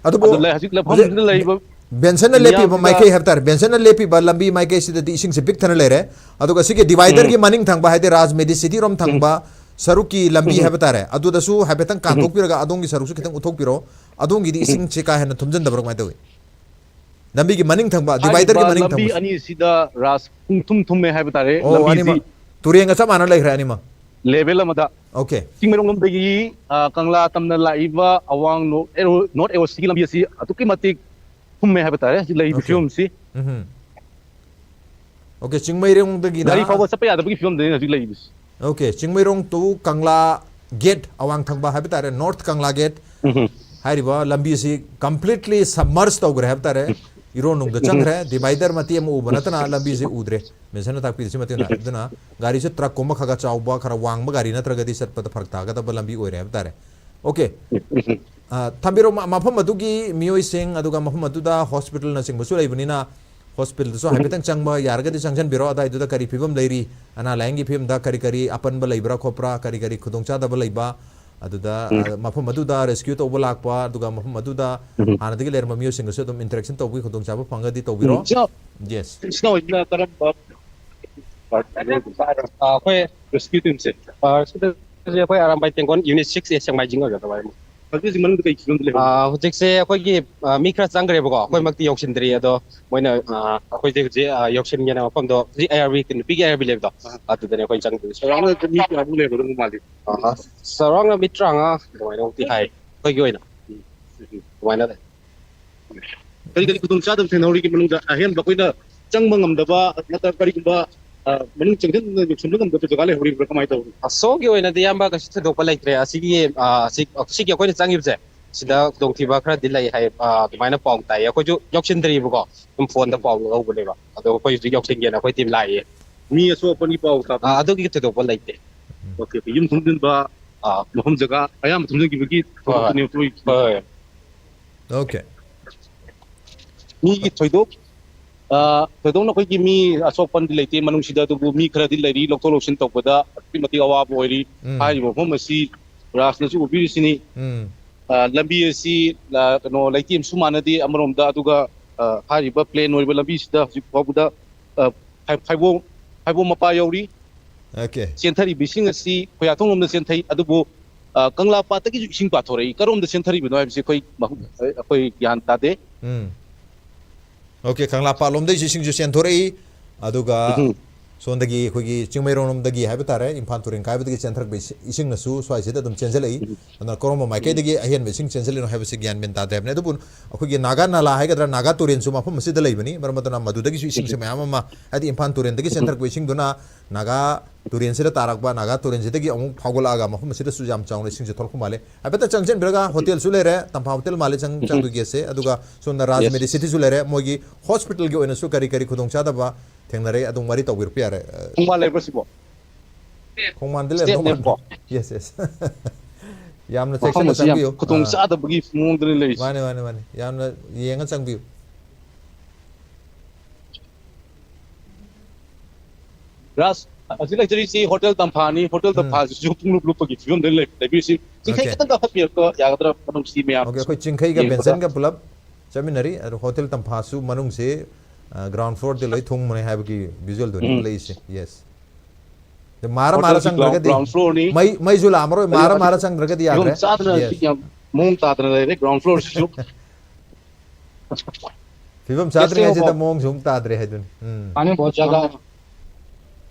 ꯑꯗꯨꯕꯨ ꯑꯗꯨ ꯂꯩ, ꯍꯧꯖꯤꯛ ꯂꯩꯐꯝꯁꯤꯗ ꯂꯩꯔꯤꯕ ꯕꯦꯟꯁꯟꯅ ꯂꯦꯞꯄꯤꯕ ꯃꯤꯌꯥꯝꯁꯤꯗ ꯃꯥꯏꯀꯩ ꯍꯥꯏꯕ ꯇꯥꯔꯦ, ꯕꯦꯟꯁꯟꯅ ꯂꯦꯞꯄꯤꯕ ꯂꯝꯕꯤ ꯃꯥꯏꯀꯩꯁꯤꯗꯗꯤ ꯏꯁꯤꯡꯁꯦ ꯄꯤꯛ ꯊꯟꯅ ꯂꯩꯔꯦ꯫ ꯑꯗꯨꯒ ꯁꯤꯒꯤ ꯗꯤꯚꯥꯏꯗꯔꯒꯤ ꯃꯅꯤꯡ ꯊꯪꯕ ꯍꯥꯏꯗꯤ ꯔꯥꯖ ꯃꯦꯗꯤ ꯁꯤꯇꯤ ꯔꯣꯝ ꯊꯪꯕ ꯁꯔꯨꯛꯀꯤ ꯂꯝꯕꯤ ꯍꯥꯏꯕ ꯇꯥꯔꯦ, ꯑꯗꯨꯗꯁꯨ ꯍꯥꯏꯐꯦꯠꯇꯪ ꯀꯥꯟꯊꯣꯛꯄꯤꯔꯒ ꯑꯗꯣꯝꯒꯤ ꯁꯔꯨꯛꯁꯨ ꯈꯤꯇꯪ ꯎꯠꯊꯣꯛꯄꯤꯔꯣ꯫ ꯑꯗꯣꯝꯒꯤꯗꯤ ꯏꯁꯤꯡꯁꯦ ꯀꯥ ꯍꯦꯟꯅ ꯊꯨꯝꯖꯤꯟꯗꯕ꯭ꯔꯥ, ꯀꯃꯥꯏꯅ ꯇꯧꯏ? ꯂꯝꯕꯤꯒꯤ ꯃꯅꯤꯡ ꯊꯪꯕ, ꯗꯤꯚꯥꯏꯗꯔꯒꯤ ꯍꯥꯏꯔꯤꯕ ꯃꯅꯤꯡ ꯂꯝꯕꯤ ꯊꯪꯕꯁꯦ꯫ ꯑꯅꯤꯁꯤꯗ ꯔꯥꯖ ꯄꯨꯡ ꯊꯨꯝ ꯊꯨꯝꯃꯦ ꯍꯥꯏꯕ ꯇꯥꯔꯦ꯫ ꯑꯣ, ꯂꯝꯕꯤꯁꯤ ꯑꯅꯤꯃꯛ ꯇꯨꯔꯦꯟꯒ ꯆꯞ ꯃꯥꯟꯅ ꯂꯩꯈ꯭ꯔꯦ ꯑꯅꯤꯃꯛ꯫ ꯂꯦꯚꯦꯜ ꯑꯃꯗ꯫ ꯑꯣꯀꯦ꯫ ꯆꯤꯡꯃꯩꯔꯣꯡꯂꯣꯝꯗꯒꯤ, ꯑ, ꯀꯪꯂꯥ ꯇꯝꯅ ꯂꯥꯛꯏꯕ ꯑꯋꯥꯡ ꯅꯣꯔꯠ ꯑꯦꯔꯣ-, ꯅꯣꯔꯠ ꯑꯦꯔꯣꯁꯤꯒꯤ ꯂꯝꯕꯤ ꯑꯁꯤ ꯑꯗꯨꯛꯀꯤ ꯃꯇꯤꯛ ꯊꯨꯝꯃꯦ ꯍꯥꯏꯕ ꯇꯥꯔꯦ ꯍꯧꯖꯤꯛ ꯂꯩꯔꯤꯕ ꯑꯣꯀꯦ꯫ ꯐꯤꯕꯝꯁꯤ꯫ ꯎꯝꯍꯨꯝ꯫ ꯑꯣꯀꯦ, ꯆꯤꯡꯃꯩꯔꯣꯡꯗꯒꯤꯅ ꯒꯥꯔꯤ ꯐꯥꯎꯕ ꯆꯠꯄ ꯌꯥꯗꯕꯒꯤ ꯐꯤꯕꯝꯗꯅꯤ ꯍꯧꯖꯤꯛ ꯂꯩꯔꯤꯕꯁꯤ꯫ Okay, Chingmeirong to Kangla gate, ꯑꯋꯥꯡ ꯊꯪꯕ ꯍꯥꯏꯕ ꯇꯥꯔꯦ, ꯅꯣꯔꯠ ꯀꯪꯂꯥ ꯒꯦꯠ ꯎꯝꯍꯨꯝ꯫ ꯍꯥꯏꯔꯤꯕ ꯂꯝꯕꯤꯁꯤ completely submerge ꯇꯧꯈ꯭ꯔꯦ ꯍꯥꯏꯕ ꯇꯥꯔꯦ꯫ ꯏꯔꯣꯟꯅꯨꯡꯗ ꯆꯪꯈ꯭ꯔꯦ, ꯗꯤꯚꯥꯏꯗꯔ ꯃꯇꯦꯛ ꯑꯃ ꯎꯕ ꯅꯠꯇꯅ ꯂꯝꯕꯤꯁꯤ ꯎꯗ꯭ꯔꯦ꯫ ꯕꯦꯟꯁꯟꯅ ꯇꯥꯛꯄꯤꯔꯤꯁꯤ ꯃꯇꯨꯡ ꯏꯟꯅ꯫ ꯑꯗꯨꯅ ꯒꯥꯔꯤꯁꯨ ꯇ꯭ꯔꯛꯀꯨꯝꯕ ꯈꯔ ꯈꯔ ꯆꯥꯎꯕ, ꯈꯔ ꯋꯥꯡꯕ ꯒꯥꯔꯤ ꯅꯠꯇ꯭ꯔꯒꯗꯤ ꯆꯠꯄꯗ ꯐꯔꯛ ꯇꯥꯒꯗꯕ ꯂꯝꯕꯤ ꯑꯣꯏꯔꯦ ꯍꯥꯏꯕ ꯇꯥꯔꯦ꯫ ꯑꯣꯀꯦ꯫ ꯑ, ꯊꯝꯕꯤꯔꯣ, ꯃ-, ꯃꯐꯝ ꯑꯗꯨꯒꯤ ꯃꯤꯑꯣꯏꯁꯤꯡ, ꯑꯗꯨꯒ ꯃꯐꯝ ꯑꯗꯨꯗ ꯍꯣꯁꯄꯤꯇꯥꯜꯅꯆꯤꯡꯕꯁꯨ ꯂꯩꯕꯅꯤꯅ, ꯍꯣꯁꯄꯤꯇꯥꯜꯗꯁꯨ ꯍꯥꯏꯐꯦꯠꯇꯪ ꯆꯪꯕ ꯌꯥꯔꯒꯗꯤ ꯆꯪꯁꯤꯟꯕꯤꯔꯣ꯫ ꯑꯗꯥꯏꯗꯨꯗ ꯀꯔꯤ ꯐꯤꯕꯝ ꯂꯩꯔꯤ, ꯑꯅꯥ ꯂꯥꯏꯌꯦꯡꯒꯤ ꯐꯤꯕꯝꯗ ꯀꯔꯤ ꯀꯔꯤ ꯑꯄꯟꯕ ꯂꯩꯕ꯭ꯔꯥ ꯈꯣꯠꯄ꯭ꯔꯥ, ꯀꯔꯤ ꯀꯔꯤ ꯈꯨꯗꯣꯡꯆꯥꯗꯕ ꯂꯩꯕ, ꯑꯗꯨꯗ, ꯑ, ꯃꯐꯝ ꯑꯗꯨꯗ ꯔꯦꯁꯀ꯭ꯌꯨ ꯇꯧꯕ ꯂꯥꯛꯄ, ꯑꯗꯨꯒ ꯃꯐꯝ ꯑꯗꯨꯗ ꯍꯥꯟꯅꯗꯒꯤ ꯂꯩꯔꯝꯕ ꯃꯤꯑꯣꯏꯁꯤꯡꯒꯁꯨ ꯑꯗꯨꯝ ꯏꯟꯇꯔꯦꯛꯁꯟ ꯇꯧꯕꯒꯤ ꯈꯨꯗꯣꯡꯆꯥꯕ ꯐꯪꯉꯒꯗꯤ ꯇꯧꯕꯤꯔꯣ꯫ ꯎꯝ, ꯏꯆꯤꯟ-, ꯌꯦꯁ꯫ ꯏꯆꯤꯟ ꯏꯅꯥꯎꯁꯤꯅ ꯀꯔꯝꯕ, ꯑꯩꯈꯣꯏ ꯔꯦꯁꯀ꯭ꯌꯨ ꯇꯤꯝꯁꯦ? ꯑꯥ, ꯁꯤꯗ ꯑꯩꯈꯣꯏ ꯑꯔꯥꯝꯕꯥꯏ ꯇꯦꯡꯒꯣꯟ ꯌꯨꯅꯤꯠ ꯁꯤꯛꯁ ꯑꯦ ꯁꯦꯛꯃꯥꯏꯖꯤꯡ ꯑꯣꯏꯒꯗꯕ ꯍꯥꯏꯕ꯫ ꯍꯧꯖꯤꯛ ꯍꯧꯖꯤꯛ ꯃꯅꯨꯡꯗ ꯀꯩ ꯐꯤꯕꯝꯗ ꯂꯩꯍꯧꯔꯤ? ꯑꯥ, ꯍꯧꯖꯤꯛꯁꯦ ꯑꯩꯈꯣꯏꯒꯤ, ꯑꯥ, ꯃꯤ ꯈꯔ ꯆꯪꯈ꯭ꯔꯦꯕꯀꯣ, ꯑꯩꯈꯣꯏꯃꯛꯇꯤ ꯌꯧꯁꯤꯟꯗ꯭ꯔꯤ, ꯑꯗꯣ ꯃꯣꯏꯅ, ꯑꯥ, ꯑꯩꯈꯣꯏꯁꯦ ꯍꯧꯖꯤꯛ, ꯑꯥ, ꯌꯧꯁꯤꯟꯒꯦꯅ ꯃꯐꯝꯗꯣ ꯍꯧꯖꯤꯛ ꯑꯥꯏ ꯑꯥꯔ ꯕꯤ, ꯅꯨꯄꯤꯒꯤ ꯑꯥꯏ ꯑꯥꯔ ꯕꯤ ꯂꯩꯕꯗꯣ, ꯑꯥ꯫ ꯑꯗꯨꯗꯅꯦ ꯑꯩꯈꯣꯏ ꯆꯪꯗꯣꯏꯁꯦ꯫ ꯆꯥꯎꯔꯥꯛꯅ ꯃꯤ ꯀꯌꯥꯃꯨꯛ ꯂꯩꯔꯝꯒꯗꯧꯕ ꯃꯥꯜꯂꯤ? ꯑꯥ, ꯆꯥꯎꯔꯥꯛꯅ ꯃꯤ ꯇꯔꯥꯃꯉꯥ ꯑꯗꯨꯃꯥꯏꯅꯃꯨꯛꯇꯤ ꯍꯥꯏ ꯑꯩꯈꯣꯏꯒꯤ ꯑꯣꯏꯅ꯫ ꯎꯝ꯫ ꯑꯗꯨꯃꯥꯏꯅ ꯂꯩ꯫ ꯀꯔꯤ ꯀꯔꯤ ꯈꯨꯗꯣꯡꯆꯥꯗꯕ ꯊꯦꯡꯅꯍꯧꯔꯤꯒꯦ ꯃꯅꯨꯡꯗ? ꯑꯍꯦꯟꯕ ꯑꯩꯈꯣꯏꯅ ꯆꯪꯕ ꯉꯝꯗꯕ ꯅꯠꯇ꯭ꯔꯒ ꯀꯔꯤꯒꯨꯝꯕ, ꯑ, ꯃꯅꯨꯡ ꯆꯪꯁꯤꯟꯅ ꯌꯧꯁꯤꯟꯕ ꯉꯝꯗꯕ ꯖꯒꯥ ꯂꯩꯍꯧꯔꯤꯕ꯭ꯔꯥ? ꯀꯃꯥꯏꯅ ꯇꯧꯕꯅꯣ? ꯑꯁꯣꯝꯒꯤ ꯑꯣꯏꯅꯗꯤ ꯏꯌꯥꯝꯕ ꯀꯩꯁꯨ ꯊꯣꯏꯗꯣꯛꯄ ꯂꯩꯇ꯭ꯔꯦ꯫ ꯑꯁꯤꯒꯤ, ꯑ, ꯑꯁꯤ, ꯑꯁꯤꯒꯤ ꯑꯩꯈꯣꯏꯅ ꯆꯪꯉꯤꯕꯁꯦ ꯁꯤꯗ ꯎꯝ꯫ ꯈꯨꯗꯣꯡꯊꯤꯕ ꯈꯔꯗꯤ ꯂꯩ ꯍꯥꯏ, ꯑ, ꯑꯗꯨꯃꯥꯏꯅ ꯄꯥꯎ ꯇꯥꯏꯌꯦ꯫ ꯑꯩꯈꯣꯏꯁꯨ ꯌꯧꯁꯤꯟꯗ꯭ꯔꯤꯕꯀꯣ, ꯑꯗꯨꯝ ꯐꯣꯟꯗ ꯎꯝ꯫ ꯄꯥꯎ ꯂꯧꯕꯅꯦꯕ꯫ ꯑꯗꯣ ꯑꯩꯈꯣꯏ ꯍꯧꯖꯤꯛ ꯌꯧꯁꯤꯟꯒꯦꯅ ꯑꯩꯈꯣꯏ ꯇꯤꯝ ꯂꯥꯛꯏꯌꯦ꯫ ꯃꯤ ꯑꯁꯣꯛ ꯑꯄꯟꯒꯤ ꯄꯥꯎ ꯇꯥꯕ? ꯑ, ꯑꯗꯨꯒꯤ ꯊꯣꯏꯗꯣꯛꯄ ꯂꯩꯇꯦ꯫ Okay, okay. ꯌꯨꯝ ꯊꯨꯝꯖꯤꯟꯕ, ꯑ, ꯃꯐꯝ ꯖꯒꯥ ꯑꯌꯥꯝꯕ ꯊꯨꯝꯖꯤꯟꯈꯤꯕꯒꯤ ꯍꯣꯏ, ꯍꯣꯏ꯫ ꯊꯧꯗꯣꯛꯇꯨꯅꯦꯕ ꯊꯣꯛꯏꯁꯦ꯫ ꯍꯣꯏ, ꯍꯣꯏ꯫ ꯑꯣꯀꯦ꯫ ꯃꯤꯒꯤ ꯊꯣꯏꯗꯣꯛ, ꯑ, ꯊꯣꯏꯗꯣꯛꯅ ꯑꯩꯈꯣꯏꯒꯤ ꯃꯤ ꯑꯁꯣꯛ ꯑꯄꯟꯗꯤ ꯂꯩꯇꯦ ꯃꯅꯨꯡꯁꯤꯗ, ꯑꯗꯨꯕꯨ ꯃꯤ ꯈꯔꯗꯤ ꯂꯩꯔꯤ, ꯂꯧꯊꯣꯛ ꯂꯧꯁꯤꯟ ꯇꯧꯕꯗ ꯑꯗꯨꯛꯀꯤ ꯃꯇꯤꯛ ꯑꯋꯥꯕ ꯑꯣꯏꯔꯤ꯫ ꯎꯝ꯫ ꯍꯥꯏꯔꯤꯕ ꯃꯐꯝ ꯑꯁꯤ ꯔꯥꯖꯅꯁꯨ ꯎꯕꯤꯔꯤꯁꯤꯅꯤ꯫ ꯎꯝ꯫ ꯑ, ꯂꯝꯕꯤ ꯑꯁꯤ, ꯑ, ꯀꯩꯅꯣ, ꯂꯩꯇꯦꯝꯁꯨ ꯃꯥꯟꯅꯗꯦ ꯑꯃꯔꯣꯝꯗ, ꯑꯗꯨꯒ, ꯑ, ꯍꯥꯏꯔꯤꯕ ꯄ꯭ꯂꯦꯟ ꯑꯣꯏꯕ ꯂꯝꯕꯤꯁꯤꯗ ꯍꯧꯖꯤꯛ ꯐꯥꯎꯕꯗ, ꯑ, ꯐꯥꯏ-, ꯐꯥꯏꯕꯣꯝ, ꯐꯥꯏꯕꯣꯝ ꯃꯄꯥ ꯌꯧꯔꯤ꯫ ꯑꯣꯀꯦ꯫ ꯆꯦꯟꯊꯔꯤꯕ ꯏꯁꯤꯡ ꯑꯁꯤ ꯈꯣꯌꯥꯊꯣꯡ ꯂꯣꯝꯗ ꯆꯦꯟꯊꯩ, ꯑꯗꯨꯕꯨ, ꯑ, ꯀꯪꯂꯥ ꯄꯥꯠꯇꯒꯤꯁꯨ ꯏꯁꯤꯡ ꯄꯥꯊꯣꯔꯛꯏ꯫ ꯀꯔꯣꯝꯗ ꯆꯦꯟꯊꯔꯤꯕꯅꯣ ꯍꯥꯏꯕꯁꯤ ꯑꯩꯈꯣꯏ ꯃꯍꯨ-, ꯑꯩꯈꯣꯏ ꯒ꯭ꯌꯥꯟ ꯇꯥꯗꯦ꯫ ꯎꯝ꯫ ꯑꯣꯀꯦ, ꯀꯪꯂꯥ ꯄꯥꯠꯂꯣꯝꯗꯩꯁꯨ ꯏꯁꯤꯡꯁꯨ ꯆꯦꯟꯊꯣꯔꯛꯏ, ꯑꯗꯨꯒ ꯎꯝ꯫ ꯁꯣꯝꯗꯒꯤ ꯑꯩꯈꯣꯏꯒꯤ ꯆꯤꯡꯃꯩꯔꯣꯡꯂꯣꯝꯗꯒꯤ ꯍꯥꯏꯕ ꯇꯥꯔꯦ, ꯏꯝꯐꯥꯜ ꯇꯨꯔꯦꯜ ꯀꯥꯏꯕꯗꯒꯤ ꯆꯦꯟꯊꯔꯛꯄ ꯏꯁꯤ-, ꯏꯁꯤꯡꯅꯁꯨ ꯁ꯭ꯋꯥꯏꯁꯤꯗ ꯑꯗꯨꯝ ꯆꯦꯟꯁꯤꯜꯂꯛꯏ꯫ ꯎꯝ꯫ ꯑꯗꯨꯅ ꯀꯔꯣꯝꯕ ꯎꯝ꯫ ꯃꯥꯏꯀꯩꯗꯒꯤ ꯑꯍꯦꯟꯕ ꯏꯁꯤꯡ ꯆꯦꯟꯁꯤꯜꯂꯤꯅꯣ ꯍꯥꯏꯕꯁꯤ ꯒ꯭ꯌꯥꯟ ꯃꯦꯟ ꯇꯥꯗꯦ ꯍꯥꯏꯕꯅꯤ꯫ ꯑꯗꯨꯕꯨ ꯑꯩꯈꯣꯏꯒꯤ ꯅꯥꯒꯥ ꯅꯥꯂꯥ ꯍꯥꯏꯒꯗ꯭ꯔꯥ, ꯅꯥꯒꯥ ꯇꯨꯔꯦꯜꯁꯨ ꯃꯐꯝ ꯑꯁꯤꯗ ꯂꯩꯕꯅꯤ꯫ ꯃꯔꯝ ꯑꯗꯨꯅ ꯃꯗꯨꯗꯒꯤꯁꯨ ꯏꯁꯤꯡꯁꯦ ꯎꯝ꯫ ꯃꯌꯥꯝ ꯑꯃ, ꯍꯥꯏꯗꯤ ꯏꯝꯐꯥꯜ ꯇꯨꯔꯦꯜꯗꯒꯤ ꯎꯝ꯫ ꯆꯦꯟꯊꯔꯛꯄ ꯏꯁꯤꯡꯗꯨꯅ ꯅꯥꯒꯥ ꯇꯨꯔꯦꯜꯁꯤꯗ ꯇꯥꯔꯛꯄ, ꯅꯥꯒꯥ ꯇꯨꯔꯦꯜꯁꯤꯗꯒꯤ ꯑꯃꯨꯛ ꯐꯥꯎꯒꯠꯂꯛꯑꯒ ꯃꯐꯝ ꯑꯁꯤꯗꯁꯨ ꯌꯥꯝ ꯆꯥꯎꯅ ꯏꯁꯤꯡꯁꯦ ꯊꯣꯛꯂꯛꯄ ꯃꯥꯜꯂꯦ꯫ ꯍꯥꯏꯐꯦꯠꯇ ꯆꯪꯁꯤꯟꯕꯤꯔꯒ, ꯍꯣꯇꯦꯜꯁꯨ ꯂꯩꯔꯦ, ꯇꯝꯐꯥ ꯍꯣꯇꯦꯜ ꯃꯥꯜꯂꯦ ꯆꯪ-, ꯎꯝ꯫ ꯆꯪꯗꯣꯏꯒꯦꯁꯦ, ꯑꯗꯨꯒ ꯁꯣꯝꯗ ꯔꯥꯖ ꯌꯦꯁ꯫ ꯃꯦꯗꯤꯁꯤꯇꯤꯁꯨ ꯂꯩꯔꯦ, ꯃꯣꯏꯒꯤ ꯍꯣꯁꯄꯤꯇꯥꯜꯒꯤ ꯑꯣꯏꯅꯁꯨ ꯀꯔꯤ ꯀꯔꯤ ꯈꯨꯗꯣꯡꯆꯥꯗꯕ ꯊꯦꯡꯅꯔꯦ, ꯑꯗꯨꯝ ꯋꯥꯔꯤ ꯇꯧꯕꯤꯔꯛꯄ ꯌꯥꯔꯦ꯫ ꯑ, ꯈꯣꯡꯕꯥꯟ ꯂꯩꯕ꯭ꯔꯥ ꯁꯤꯕꯣ? ꯈꯣꯡꯕꯥꯟꯗꯤ ꯂꯩꯔꯝꯗꯧ ꯃꯥꯟꯗꯦ꯫ ꯁ꯭ꯇꯦꯞꯅꯦꯕꯀꯣ꯫ Yes, yes. ꯌꯥꯝꯅ ꯃꯐꯝ ꯆꯦꯛꯁꯤꯟꯅ ꯑꯁꯤ ꯌꯥꯝ ꯆꯪꯕꯤꯌꯨ꯫ ꯈꯨꯗꯣꯡ ꯑꯥ꯫ ꯆꯥꯗꯕꯒꯤ ꯃꯑꯣꯡꯗꯅꯤ ꯂꯩꯔꯤꯁꯦ꯫ ꯃꯥꯅꯦ, ꯃꯥꯅꯦ, ꯃꯥꯅꯦ꯫ ꯌꯥꯝꯅ ꯌꯦꯡꯉ ꯆꯪꯕꯤꯌꯨ꯫ ꯔꯥꯖ, ꯍꯧꯖꯤꯛ ꯂꯩꯖꯔꯤꯁꯤ ꯍꯣꯇꯦꯜ ꯇꯝꯐꯥꯅꯤ꯫ ꯍꯣꯇꯦꯜ ꯎꯝ꯫ ꯇꯝꯐꯥꯁꯤꯁꯨ ꯄꯨꯡꯂꯨꯞ ꯂꯨꯞꯄꯒꯤ ꯐꯤꯕꯝꯗ ꯂꯩ, ꯂꯩꯕꯤꯔꯤꯁꯤ꯫ ꯆꯤꯡꯈꯩ ꯑꯣꯀꯦ꯫ ꯈꯤꯇꯪ ꯀꯥꯈꯠꯄꯤꯔꯛꯄ ꯌꯥꯒꯗ꯭ꯔꯥ? ꯃꯅꯨꯡꯁꯤ ꯃꯌꯥꯝ ꯑꯣꯀꯦ, ꯑꯩꯈꯣꯏ ꯆꯤꯡꯈꯩꯒ ꯌꯦꯡꯕꯗ꯫ ꯕꯦꯟꯁꯟꯒ ꯄꯨꯂꯞ ꯆꯠꯃꯤꯟꯅꯔꯤ꯫ ꯑꯗꯣ ꯍꯣꯇꯦꯜ ꯇꯝꯐꯥꯁꯨ ꯃꯅꯨꯡꯁꯤ, ꯑ, ground floor ꯗꯤ ꯂꯣꯏ ꯊꯨꯡꯕꯅꯦ ꯍꯥꯏꯕꯒꯤ visual ꯗꯨꯅꯤ ꯎꯝ꯫ ꯎꯠꯂꯛꯏꯁꯦ꯫ ꯌꯦꯁ꯫ ꯃꯥꯔ ꯃꯥꯔ ꯆꯪꯗ꯭ꯔꯒꯗꯤ ꯃꯩ ꯃꯩꯁꯨ ꯂꯥꯛꯑꯝꯃꯔꯣꯏ꯫ ꯃꯥꯔ ꯃꯥꯔ ꯆꯪꯗ꯭ꯔꯒꯗꯤ ꯌꯥꯗ꯭ꯔꯦ꯫ ꯐꯤꯕꯝ ꯆꯥꯗꯅ ꯂꯩꯔꯦ꯫ ꯒ꯭ꯔꯥꯎꯟ ꯐ꯭ꯂꯣꯔꯁꯤꯁꯨ ꯐꯤꯕꯝ ꯆꯥꯗ꯭ꯔꯤꯉꯩꯁꯤꯗ ꯃꯑꯣꯡꯁꯨ ꯑꯃꯨꯛ ꯇꯥꯗ꯭ꯔꯦ ꯍꯥꯏꯗꯨꯅꯤ꯫ ꯎꯝ꯫ पानी बहुत ज्यादा है।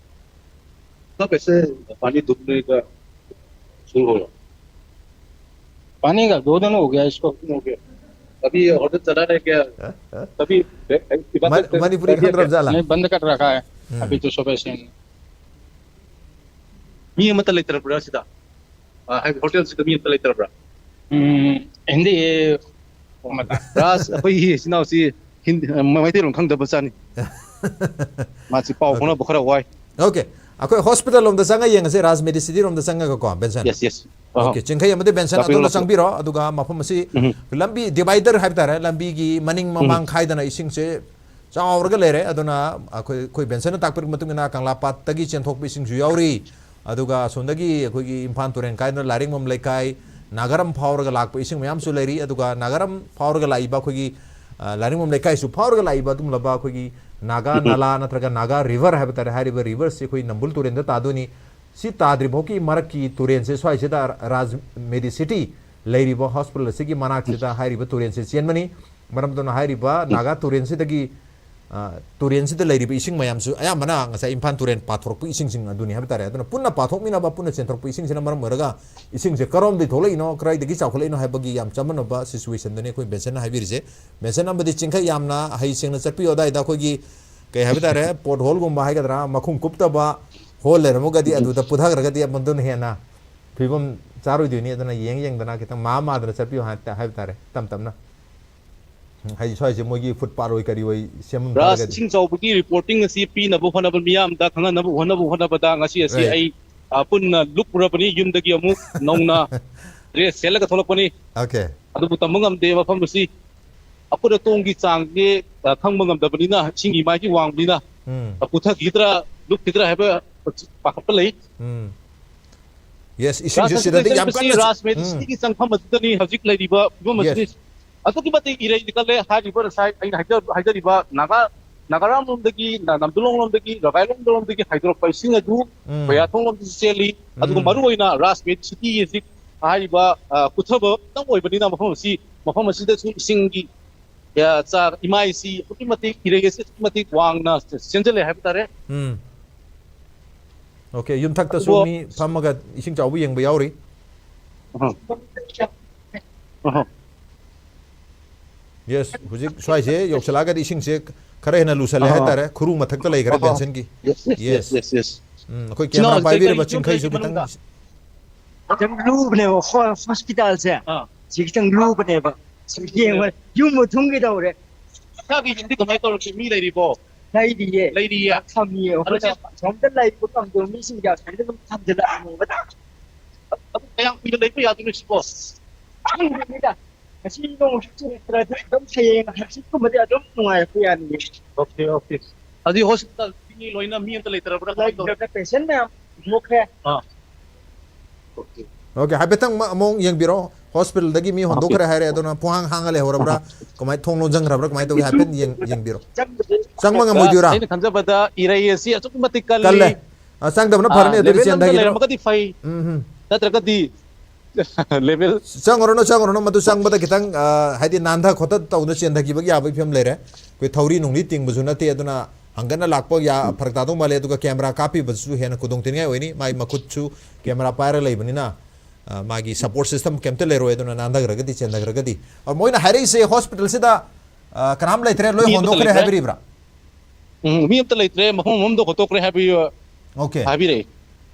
कब ऐसे पानी दुखने का शुरू होगा? पानी का दो दिन हो गया इसको। हो गया। अभी ये होटल चला रहे क्या? तभी इबादत कर दिया क्या? ꯃꯅꯤꯄꯨꯔꯤ ꯈꯪꯗ꯭ꯔꯕ ꯖꯥꯠꯂꯥ? नहीं, बंद कर रखा है। हम्म। अभी तो सुबह से। ꯃꯤ ꯑꯃꯠꯇ ꯂꯩꯇ꯭ꯔꯕ꯭ꯔꯥ ꯁꯤꯗ? ꯑ, ꯍꯥꯏꯕꯗꯤ ꯍꯣꯇꯦꯜꯁꯤꯗ ꯃꯤ ꯑꯃꯠꯇ ꯂꯩꯇ꯭ꯔꯕ꯭ꯔꯥ? ꯎꯝ, ꯍꯤꯟꯗꯤ ꯃꯇꯥ꯫ ꯔꯥꯖ, ꯑꯩꯈꯣꯏꯒꯤ ꯏꯆꯤꯟ ꯏꯅꯥꯎꯁꯤ ꯍꯤꯟꯗꯤ, ꯑ, ꯃꯩꯇꯩꯂꯣꯟ ꯈꯪꯗꯕ ꯖꯥꯠꯅꯤ꯫ ꯃꯥꯁꯤ ꯄꯥꯎ ꯐꯥꯎꯅꯕ ꯈꯔ ꯋꯥꯏ꯫ Okay. ꯑꯩꯈꯣꯏ ꯍꯣꯁꯄꯤꯇꯥꯜ ꯂꯣꯝꯗ ꯆꯪꯉ ꯌꯦꯡꯉꯁꯦ, ꯔꯥꯖ ꯃꯦꯗꯤꯁꯤꯇꯤ ꯔꯣꯝꯗ ꯆꯪꯉꯒꯀꯣ, ꯕꯦꯟꯁꯟ꯫ Yes, yes. Okay, ꯆꯤꯡꯈꯩ ꯑꯃꯗꯤ ꯕꯦꯟꯁꯟ ꯑꯗꯣꯝꯗ ꯆꯪꯕꯤꯔꯣ, ꯑꯗꯨꯒ ꯃꯐꯝ ꯑꯁꯤ ꯂꯝꯕꯤ divider ꯍꯥꯏꯕ ꯇꯥꯔꯦ, ꯂꯝꯕꯤꯒꯤ ꯃꯅꯤꯡ ꯃꯃꯥꯡ ꯈꯥꯏꯗꯅ ꯏꯁꯤꯡꯁꯦ ꯆꯥꯎꯔꯒ ꯂꯩꯔꯦ꯫ ꯑꯗꯨꯅ ꯑꯩꯈꯣꯏ, ꯑꯩꯈꯣꯏ ꯕꯦꯟꯁꯟꯅ ꯇꯥꯛꯄꯤꯔꯛꯄ ꯃꯇꯨꯡ ꯏꯟꯅ ꯀꯪꯂꯥ ꯄꯥꯠꯇꯒꯤ ꯆꯦꯟꯊꯣꯛꯄ ꯏꯁꯤꯡꯁꯨ ꯌꯥꯎꯔꯤ, ꯑꯗꯨꯒ ꯑꯁꯣꯝꯗꯒꯤ ꯑꯩꯈꯣꯏꯒꯤ ꯏꯝꯐꯥꯜ ꯇꯨꯔꯦꯜ ꯀꯥꯏꯗꯅ ꯂꯥꯏꯔꯦꯝꯕꯝ ꯂꯩꯀꯥꯏ, ꯅꯥꯒꯔꯝ ꯐꯥꯎꯔꯒ ꯂꯥꯛꯄ ꯏꯁꯤꯡ ꯃꯌꯥꯝꯁꯨ ꯂꯩꯔꯤ꯫ ꯑꯗꯨꯒ ꯅꯥꯒꯔꯝ ꯐꯥꯎꯔꯒ ꯂꯥꯛꯏꯕ ꯑꯩꯈꯣꯏꯒꯤ, ꯑ, ꯂꯥꯏꯔꯦꯝꯕꯝ ꯂꯩꯀꯥꯏꯁꯨ ꯐꯥꯎꯔꯒ ꯂꯥꯛꯏꯕ ꯑꯗꯨꯒꯨꯝꯂꯕ ꯑꯩꯈꯣꯏꯒꯤ ꯅꯥꯒꯥ ꯅꯥꯂꯥ ꯅꯠꯇ꯭ꯔꯒ ꯅꯥꯒꯥ ꯔꯤꯚꯔ ꯍꯥꯏꯕ ꯇꯥꯔꯦ, ꯍꯥꯏꯔꯤꯕ ꯔꯤꯚꯔꯁꯤ ꯑꯩꯈꯣꯏ ꯅꯝꯕꯨꯜ ꯇꯨꯔꯦꯜꯗ ꯇꯥꯗꯣꯏꯅꯤ꯫ ꯁꯤ ꯇꯥꯗ꯭ꯔꯤꯐꯥꯎꯒꯤ ꯃꯔꯛꯀꯤ ꯇꯨꯔꯦꯜꯁꯦ ꯁ꯭ꯋꯥꯏꯁꯤꯗ ꯔꯥꯖ ꯃꯦꯗꯤꯁꯤꯇꯤ ꯂꯩꯔꯤꯕ ꯍꯣꯁꯄꯤꯇꯥꯜ ꯑꯁꯤꯒꯤ ꯃꯅꯥꯛꯁꯤꯗ ꯍꯥꯏꯔꯤꯕ ꯇꯨꯔꯦꯜꯁꯦ ꯆꯦꯟꯕꯅꯤ꯫ ꯃꯔꯝ ꯑꯗꯨꯅ ꯍꯥꯏꯔꯤꯕ ꯅꯥꯒꯥ ꯇꯨꯔꯦꯜꯁꯤꯗꯒꯤ, ꯑ, ꯇꯨꯔꯦꯜꯁꯤꯗ ꯂꯩꯔꯤꯕ ꯏꯁꯤꯡ ꯃꯌꯥꯝꯁꯨ ꯑꯌꯥꯝꯕꯅ ꯉꯁꯥꯏ ꯏꯝꯐꯥꯜ ꯇꯨꯔꯦꯜ ꯄꯥꯊꯣꯔꯛꯄ ꯏꯁꯤꯡꯁꯤꯡ ꯑꯗꯨꯅꯤ ꯍꯥꯏꯕ ꯇꯥꯔꯦ꯫ ꯑꯗꯨꯅ ꯄꯨꯟꯅ ꯄꯥꯊꯣꯛꯃꯤꯟꯅꯕ, ꯄꯨꯟꯅ ꯆꯦꯟꯊꯣꯔꯛꯄ ꯏꯁꯤꯡꯁꯤꯅ ꯃꯔꯝ ꯑꯣꯏꯔꯒ ꯏꯁꯤꯡꯁꯦ ꯀꯔꯣꯝꯗꯒꯤ ꯊꯣꯛꯂꯛꯏꯅꯣ, ꯀꯗꯥꯏꯗꯒꯤ ꯆꯥꯎꯈꯠꯂꯛꯏꯅꯣ ꯍꯥꯏꯕꯒꯤ ꯌꯥꯝ ꯆꯃꯝꯅꯕ ꯁꯤꯆꯨꯋꯦꯁꯟꯗꯅꯤ ꯑꯩꯈꯣꯏ ꯕꯦꯟꯁꯟꯅ ꯍꯥꯏꯕꯤꯔꯤꯁꯦ꯫ ꯕꯦꯟꯁꯟ ꯑꯃꯗꯤ ꯆꯤꯡꯈꯩ ꯌꯥꯝꯅ ꯍꯩ ꯁꯤꯡꯅ ꯆꯠꯄꯤꯌꯨ꯫ ꯑꯗꯥꯏꯗ ꯑꯩꯈꯣꯏꯒꯤ ꯀꯩ ꯍꯥꯏꯕ ꯇꯥꯔꯦ, ꯄꯣꯠ ꯍꯣꯜꯒꯨꯝꯕ ꯍꯥꯏꯒꯗ꯭ꯔꯥ, ꯃꯈꯨꯝ ꯀꯨꯞꯇꯕ ꯍꯣꯜ ꯂꯩꯔꯝꯃꯒꯗꯤ ꯑꯗꯨꯗ ꯄꯨꯊꯈ꯭ꯔꯒꯗꯤ ꯃꯗꯨꯅ ꯍꯦꯟꯅ ꯐꯤꯕꯝ ꯆꯥꯔꯣꯏꯗꯣꯏꯅꯤ꯫ ꯑꯗꯨꯅ ꯌꯦꯡ ꯌꯦꯡꯗꯅ ꯈꯤꯇꯪ ꯃꯥ ꯃꯥꯗꯅ ꯆꯠꯄꯤꯌꯨ ꯍꯥꯏ ꯍꯥꯏꯕ ꯇꯥꯔꯦ, ꯇꯞ ꯇꯞꯅ꯫ ꯎꯝ, ꯍꯥꯏꯗꯤ ꯁ꯭ꯋꯥꯏꯁꯦ ꯃꯣꯏꯒꯤ ꯐꯨꯠ ꯄꯥꯠ ꯑꯣꯏ ꯀꯔꯤ ꯑꯣꯏ ꯁꯦꯝꯃꯝ ꯔꯥꯖ, ꯇꯥꯔꯒꯗꯤ꯫ ꯏꯁꯤꯡ ꯆꯥꯎꯕꯒꯤ ꯔꯤꯄꯣꯔꯇꯤꯡ ꯑꯁꯤ ꯄꯤꯅꯕ ꯍꯣꯠꯅꯕ, ꯃꯤꯌꯥꯝꯗ ꯈꯪꯍꯟꯅꯕ ꯍꯣꯠꯅꯕ, ꯍꯣꯠꯅꯕꯗ ꯉꯁꯤ ꯑꯁꯤ ꯔꯥꯏꯠ꯫ ꯑꯩ, ꯑ, ꯄꯨꯟꯅ ꯂꯨꯞꯄꯨꯔꯕꯅꯤ꯫ ꯌꯨꯝꯗꯒꯤ ꯑꯃꯨꯛ ꯅꯧꯅ ꯗ꯭ꯔꯦꯁ ꯁꯦꯠꯂꯒ ꯊꯣꯛꯂꯛꯄꯅꯤ꯫ ꯑꯣꯀꯦ꯫ ꯑꯗꯨꯕꯨ ꯇꯝꯕ ꯉꯝꯗꯦ, ꯃꯐꯝ ꯑꯁꯤ ꯑꯀꯨꯠ ꯑꯇꯣꯡꯒꯤ ꯆꯥꯡꯁꯦ, ꯑ, ꯈꯪꯕ ꯉꯝꯗꯕꯅꯤꯅ, ꯏꯁꯤꯡꯒꯤ ꯏꯃꯥꯏꯁꯤ ꯋꯥꯡꯕꯅꯤꯅ, ꯎꯝ꯫ ꯑ, ꯄꯨꯊꯈꯤꯒꯗ꯭ꯔꯥ, ꯂꯨꯞꯈꯤꯗ꯭ꯔꯥ ꯍꯥꯏꯕ ꯄꯥꯈꯠꯄ ꯂꯩ꯫ ꯎꯝ꯫ ꯌꯦꯁ, ꯏꯁꯤꯡꯁꯦ ꯔꯥꯖ ꯁꯤꯗꯗꯤ ꯌꯥꯝ ꯁꯦꯟꯇꯔ ꯀꯟꯅ ꯂꯩꯕꯁꯤ ꯔꯥꯖ ꯎꯝ꯫ ꯃꯦꯗꯤꯁꯤꯇꯤꯒꯤ ꯆꯪꯐꯝ ꯑꯗꯨꯗꯅꯤ ꯍꯧꯖꯤꯛ ꯂꯩꯔꯤꯕ ꯐꯤꯕꯝ ꯑꯁꯤꯅꯤ꯫ ꯌꯦꯁ꯫ ꯑꯗꯨꯛꯀꯤ ꯃꯇꯤꯛ ꯏꯔꯩꯗꯤ ꯀꯜꯂꯦ꯫ ꯍꯥꯏꯔꯤꯕ ꯉꯁꯥꯏ ꯑꯩꯅ ꯍꯥꯏꯖ-, ꯍꯥꯏꯖꯔꯤꯕ ꯅꯥꯒꯥ ꯅꯥꯒꯥꯔꯥꯝ ꯂꯣꯝꯗꯒꯤ, ꯅ-, ꯅꯝꯗꯨꯂꯣꯡ ꯂꯣꯝꯗꯒꯤ, ꯔꯒꯥꯏꯂꯣꯡ ꯂꯣꯝꯗꯒꯤ ꯍꯥꯏꯗꯣꯔꯛꯄ ꯏꯁꯤꯡ ꯑꯗꯨ ꯎꯝ꯫ ꯄꯌꯥꯊꯣꯡ ꯂꯣꯝꯗꯁꯨ ꯆꯦꯜꯂꯤ꯫ ꯑꯗꯨꯒ ꯎꯝ꯫ ꯃꯔꯨ ꯑꯣꯏꯅ ꯔꯥꯖꯃꯦꯠ ꯁꯤꯇꯤ ꯑꯁꯤ ꯍꯥꯏꯔꯤꯕ, ꯑ, ꯀꯨꯊꯕ ꯈꯤꯇꯪ ꯑꯣꯏꯕꯅꯤꯅ ꯃꯐꯝ ꯑꯁꯤ, ꯃꯐꯝ ꯑꯁꯤꯗꯁꯨ ꯏꯁꯤꯡꯒꯤ, ꯑ, ꯆꯥ-, ꯏꯃꯥꯏꯁꯤ ꯑꯗꯨꯛꯀꯤ ꯃꯇꯤꯛ, ꯏꯔꯩ ꯑꯁꯤ ꯑꯗꯨꯛꯀꯤ ꯃꯇꯤꯛ ꯋꯥꯡꯅ ꯆꯦꯟꯁꯤꯜꯂꯦ ꯍꯥꯏꯕ ꯇꯥꯔꯦ꯫ ꯎꯝ꯫ ꯑꯣꯀꯦ, ꯌꯨꯝꯊꯛꯇꯁꯨ ꯑꯗꯨꯕꯨ ꯃꯤ ꯐꯝꯃꯒ ꯏꯁꯤꯡ ꯆꯥꯎꯕ ꯌꯦꯡꯕ ꯌꯥꯎꯔꯤ꯫ ꯑꯍ꯫ ꯑꯍ꯫ ꯌꯦꯁ, ꯍꯧꯖꯤꯛ ꯁ꯭ꯋꯥꯏꯁꯦ ꯌꯧꯁꯤꯜꯂꯛꯑꯒꯗꯤ ꯏꯁꯤꯡꯁꯦ ꯈꯔ ꯍꯦꯟꯅ ꯂꯨꯁꯜꯂꯦ ꯑꯍ꯫ ꯍꯥꯏꯇꯥꯔꯦ, ꯈꯨꯔꯨ ꯃꯊꯛꯇ ꯂꯩꯈ꯭ꯔꯦ ꯑꯍ꯫ ꯕꯦꯟꯁꯟꯒꯤ꯫ Yes, yes, yes. Yes, yes, yes. ꯎꯝ, ꯑꯩꯈꯣꯏ ꯏꯆꯤꯟ ꯀꯦꯃꯦꯔꯥ ꯏꯅꯥꯎꯁꯦ ꯀꯩ ꯄꯥꯏꯕꯤꯔꯤꯕ ꯀꯩ ꯐꯤꯕꯝꯗ ꯆꯤꯡꯈꯩꯁꯨ ꯂꯩꯒꯦ ꯈꯤꯇꯪ ꯃꯅꯨꯡꯗ? ꯈꯤꯇꯪ ꯂꯨꯕꯅꯦꯕ ꯍꯣ-, ꯍꯣꯁꯄꯤꯇꯥꯜꯁꯦ꯫ ꯑꯥ꯫ ꯁꯤ ꯈꯤꯇꯪ ꯂꯨꯕꯅꯦꯕ꯫ ꯁꯤ ꯌꯦꯡꯉꯣ, ꯌꯨꯝ ꯑꯃ ꯊꯨꯝꯒꯦ ꯇꯧꯔꯦ꯫ ꯏꯁꯥꯒꯤ ꯌꯨꯝꯗꯤ ꯀꯃꯥꯏꯅ ꯇꯧꯔꯒꯦ? ꯃꯤ ꯂꯩꯔꯤꯕꯣ? ꯂꯩꯔꯤꯌꯦ꯫ ꯂꯩꯔꯤꯌꯦ? ꯊꯝꯃꯤꯌꯦ꯫ ꯑꯗꯣ ꯑꯩꯈꯣꯏꯅ ꯁꯤ ꯑꯁꯣꯝꯗ ꯂꯩꯕ ꯉꯝꯗꯕ ꯃꯤꯁꯤꯡꯁꯦ ꯑꯁꯣꯝꯗ ꯑꯗꯨꯝ ꯊꯝꯖꯤꯜꯂꯛꯑꯅꯦꯕ꯫ ꯑꯗꯨ ꯀꯌꯥꯝ ꯀꯨꯏꯅ ꯂꯩꯕ ꯌꯥꯗꯣꯏꯅꯣ ꯁꯤꯕꯣ? ꯈꯪꯗꯦꯗ꯫ ꯉꯁꯤ ꯅꯣꯡ ꯆꯨꯔꯛꯇ꯭ꯔꯗꯤ ꯑꯗꯨꯝ ꯍꯌꯦꯡ ꯍꯪꯆꯤꯠꯀꯨꯝꯕꯗꯤ ꯑꯗꯨꯝ ꯅꯨꯡꯉꯥꯏꯔꯛꯄ ꯌꯥꯅꯤꯌꯦ꯫ Okay, okay. ꯑꯗꯨꯗꯤ ꯍꯣꯁꯄꯤꯇꯥꯜꯒꯤ ꯃꯤ ꯂꯣꯏꯅ ꯃꯤ ꯑꯝꯇ ꯂꯩꯇ꯭ꯔꯕ꯭ꯔꯥ? ꯀꯃꯥꯏꯅ ꯇꯧꯔꯦ? ꯂꯩꯇ꯭ꯔꯦ, ꯄꯦꯁꯦꯟ ꯃꯌꯥꯝ ꯍꯟꯗꯣꯛꯈ꯭ꯔꯦ꯫ ꯑꯥ꯫ ꯑꯣꯀꯦ꯫ ꯑꯣꯀꯦ, ꯍꯥꯏꯐꯦꯠꯇꯪ ꯃ-, ꯑꯃꯨꯛ ꯌꯦꯡꯕꯤꯔꯣ꯫ ꯍꯣꯁꯄꯤꯇꯥꯜꯗꯒꯤ ꯃꯤ ꯑꯣꯀꯦ꯫ ꯍꯣꯟꯗꯣꯛꯈ꯭ꯔꯦ ꯍꯥꯏꯔꯦ, ꯑꯗꯨꯅ ꯄꯣꯡꯍꯥꯡ ꯍꯥꯡꯉ ꯂꯩꯍꯧꯔꯕ꯭ꯔꯥ? ꯑꯍꯥ꯫ ꯀꯃꯥꯏ, ꯊꯣꯡ ꯂꯣꯟꯁꯤꯟꯈ꯭ꯔꯕ꯭ꯔꯥ? ꯀꯃꯥꯏꯅ ꯇꯧꯒꯦ? ꯍꯥꯏꯐꯦꯠ ꯌꯦꯡ-, ꯌꯦꯡꯕꯤꯔꯣ꯫ ꯆꯪꯕꯗꯤ ꯆꯪꯕ ꯉꯝꯃꯣꯏꯗꯣꯏꯔꯥ? ꯑꯩꯅ ꯈꯟꯖꯕꯗ ꯏꯔꯩ ꯑꯁꯤ ꯑꯁꯨꯛꯀꯤ ꯃꯇꯤꯛ ꯀꯜꯂꯤ꯫ ꯀꯜꯂꯦ꯫ ꯑ, ꯆꯪꯗꯕꯅ ꯑꯥ, ꯐꯔꯅꯤ, ꯑꯗꯨꯗꯤ level ꯑꯝꯗ ꯆꯦꯟꯊꯈꯤꯗ꯭ꯔꯣ? ꯂꯩꯔꯝꯃꯒꯗꯤ ꯐꯩ꯫ ꯎꯝ, ꯎꯝ꯫ ꯅꯠꯇ꯭ꯔꯒꯗꯤ level ꯆꯪꯉꯨꯔꯅꯨ, ꯆꯪꯉꯨꯔꯅꯨ, ꯃꯗꯨ ꯆꯪꯕꯗ ꯈꯤꯇꯪ, ꯑ, ꯍꯥꯏꯗꯤ ꯅꯥꯟꯊ ꯈꯣꯠꯊ ꯇꯧꯗꯅ ꯆꯦꯟꯊꯈꯤꯕꯒꯤ ꯌꯥꯕꯒꯤ ꯐꯤꯕꯝ ꯂꯩꯔꯦ꯫ ꯑꯩꯈꯣꯏ ꯊꯧꯔꯤ ꯅꯨꯡꯂꯤ ꯇꯤꯡꯕꯁꯨ ꯅꯠꯇꯦ, ꯑꯗꯨꯅ ꯍꯪꯒꯠꯅ ꯂꯥꯛꯄ ꯌꯥ-, ꯐꯔꯛ ꯇꯥꯗꯧ ꯃꯥꯜꯂꯦ꯫ ꯑꯗꯨꯒ ꯀꯦꯃꯦꯔꯥ ꯀꯥꯞꯄꯤꯕꯁꯨ ꯍꯦꯟꯅ ꯈꯨꯗꯣꯡ ꯊꯤꯅꯤꯡꯉꯥꯏ ꯑꯣꯏꯅꯤ, ꯃꯥꯒꯤ ꯃꯈꯨꯠꯁꯨ ꯀꯦꯃꯦꯔꯥ ꯄꯥꯏꯔ ꯂꯩꯕꯅꯤꯅ꯫ ꯑ, ꯃꯥꯒꯤ support system ꯀꯩꯝꯇ ꯂꯩꯔꯣꯏ, ꯑꯗꯨꯅ ꯅꯥꯟꯊꯈ꯭ꯔꯒꯗꯤ, ꯆꯦꯟꯊꯈ꯭ꯔꯒꯗꯤ꯫ ꯑ, ꯃꯣꯏꯅ ꯍꯥꯏꯔꯛꯏꯁꯦ ꯍꯣꯁꯄꯤꯇꯥꯜꯁꯤꯗ, ꯑ, ꯀꯅꯥꯝ ꯂꯩꯇ꯭ꯔꯦ, ꯂꯣꯏ ꯃꯤ ꯑꯃꯠꯇ ꯍꯣꯟꯗꯣꯛꯈ꯭ꯔꯦ ꯂꯩꯇ꯭ꯔꯦ꯫ ꯍꯥꯏꯕꯤꯔꯤꯕ꯭ꯔꯥ? ꯎꯝ, ꯃꯤ ꯑꯃꯠꯇ ꯂꯩꯇ꯭ꯔꯦ, ꯃꯐꯝ ꯑꯃꯗ ꯍꯣꯟꯗꯣꯛꯈ꯭ꯔꯦ ꯍꯥꯏꯕꯤ-, ꯑꯣꯀꯦ꯫ ꯍꯥꯏꯕꯤꯔꯛꯑꯦ꯫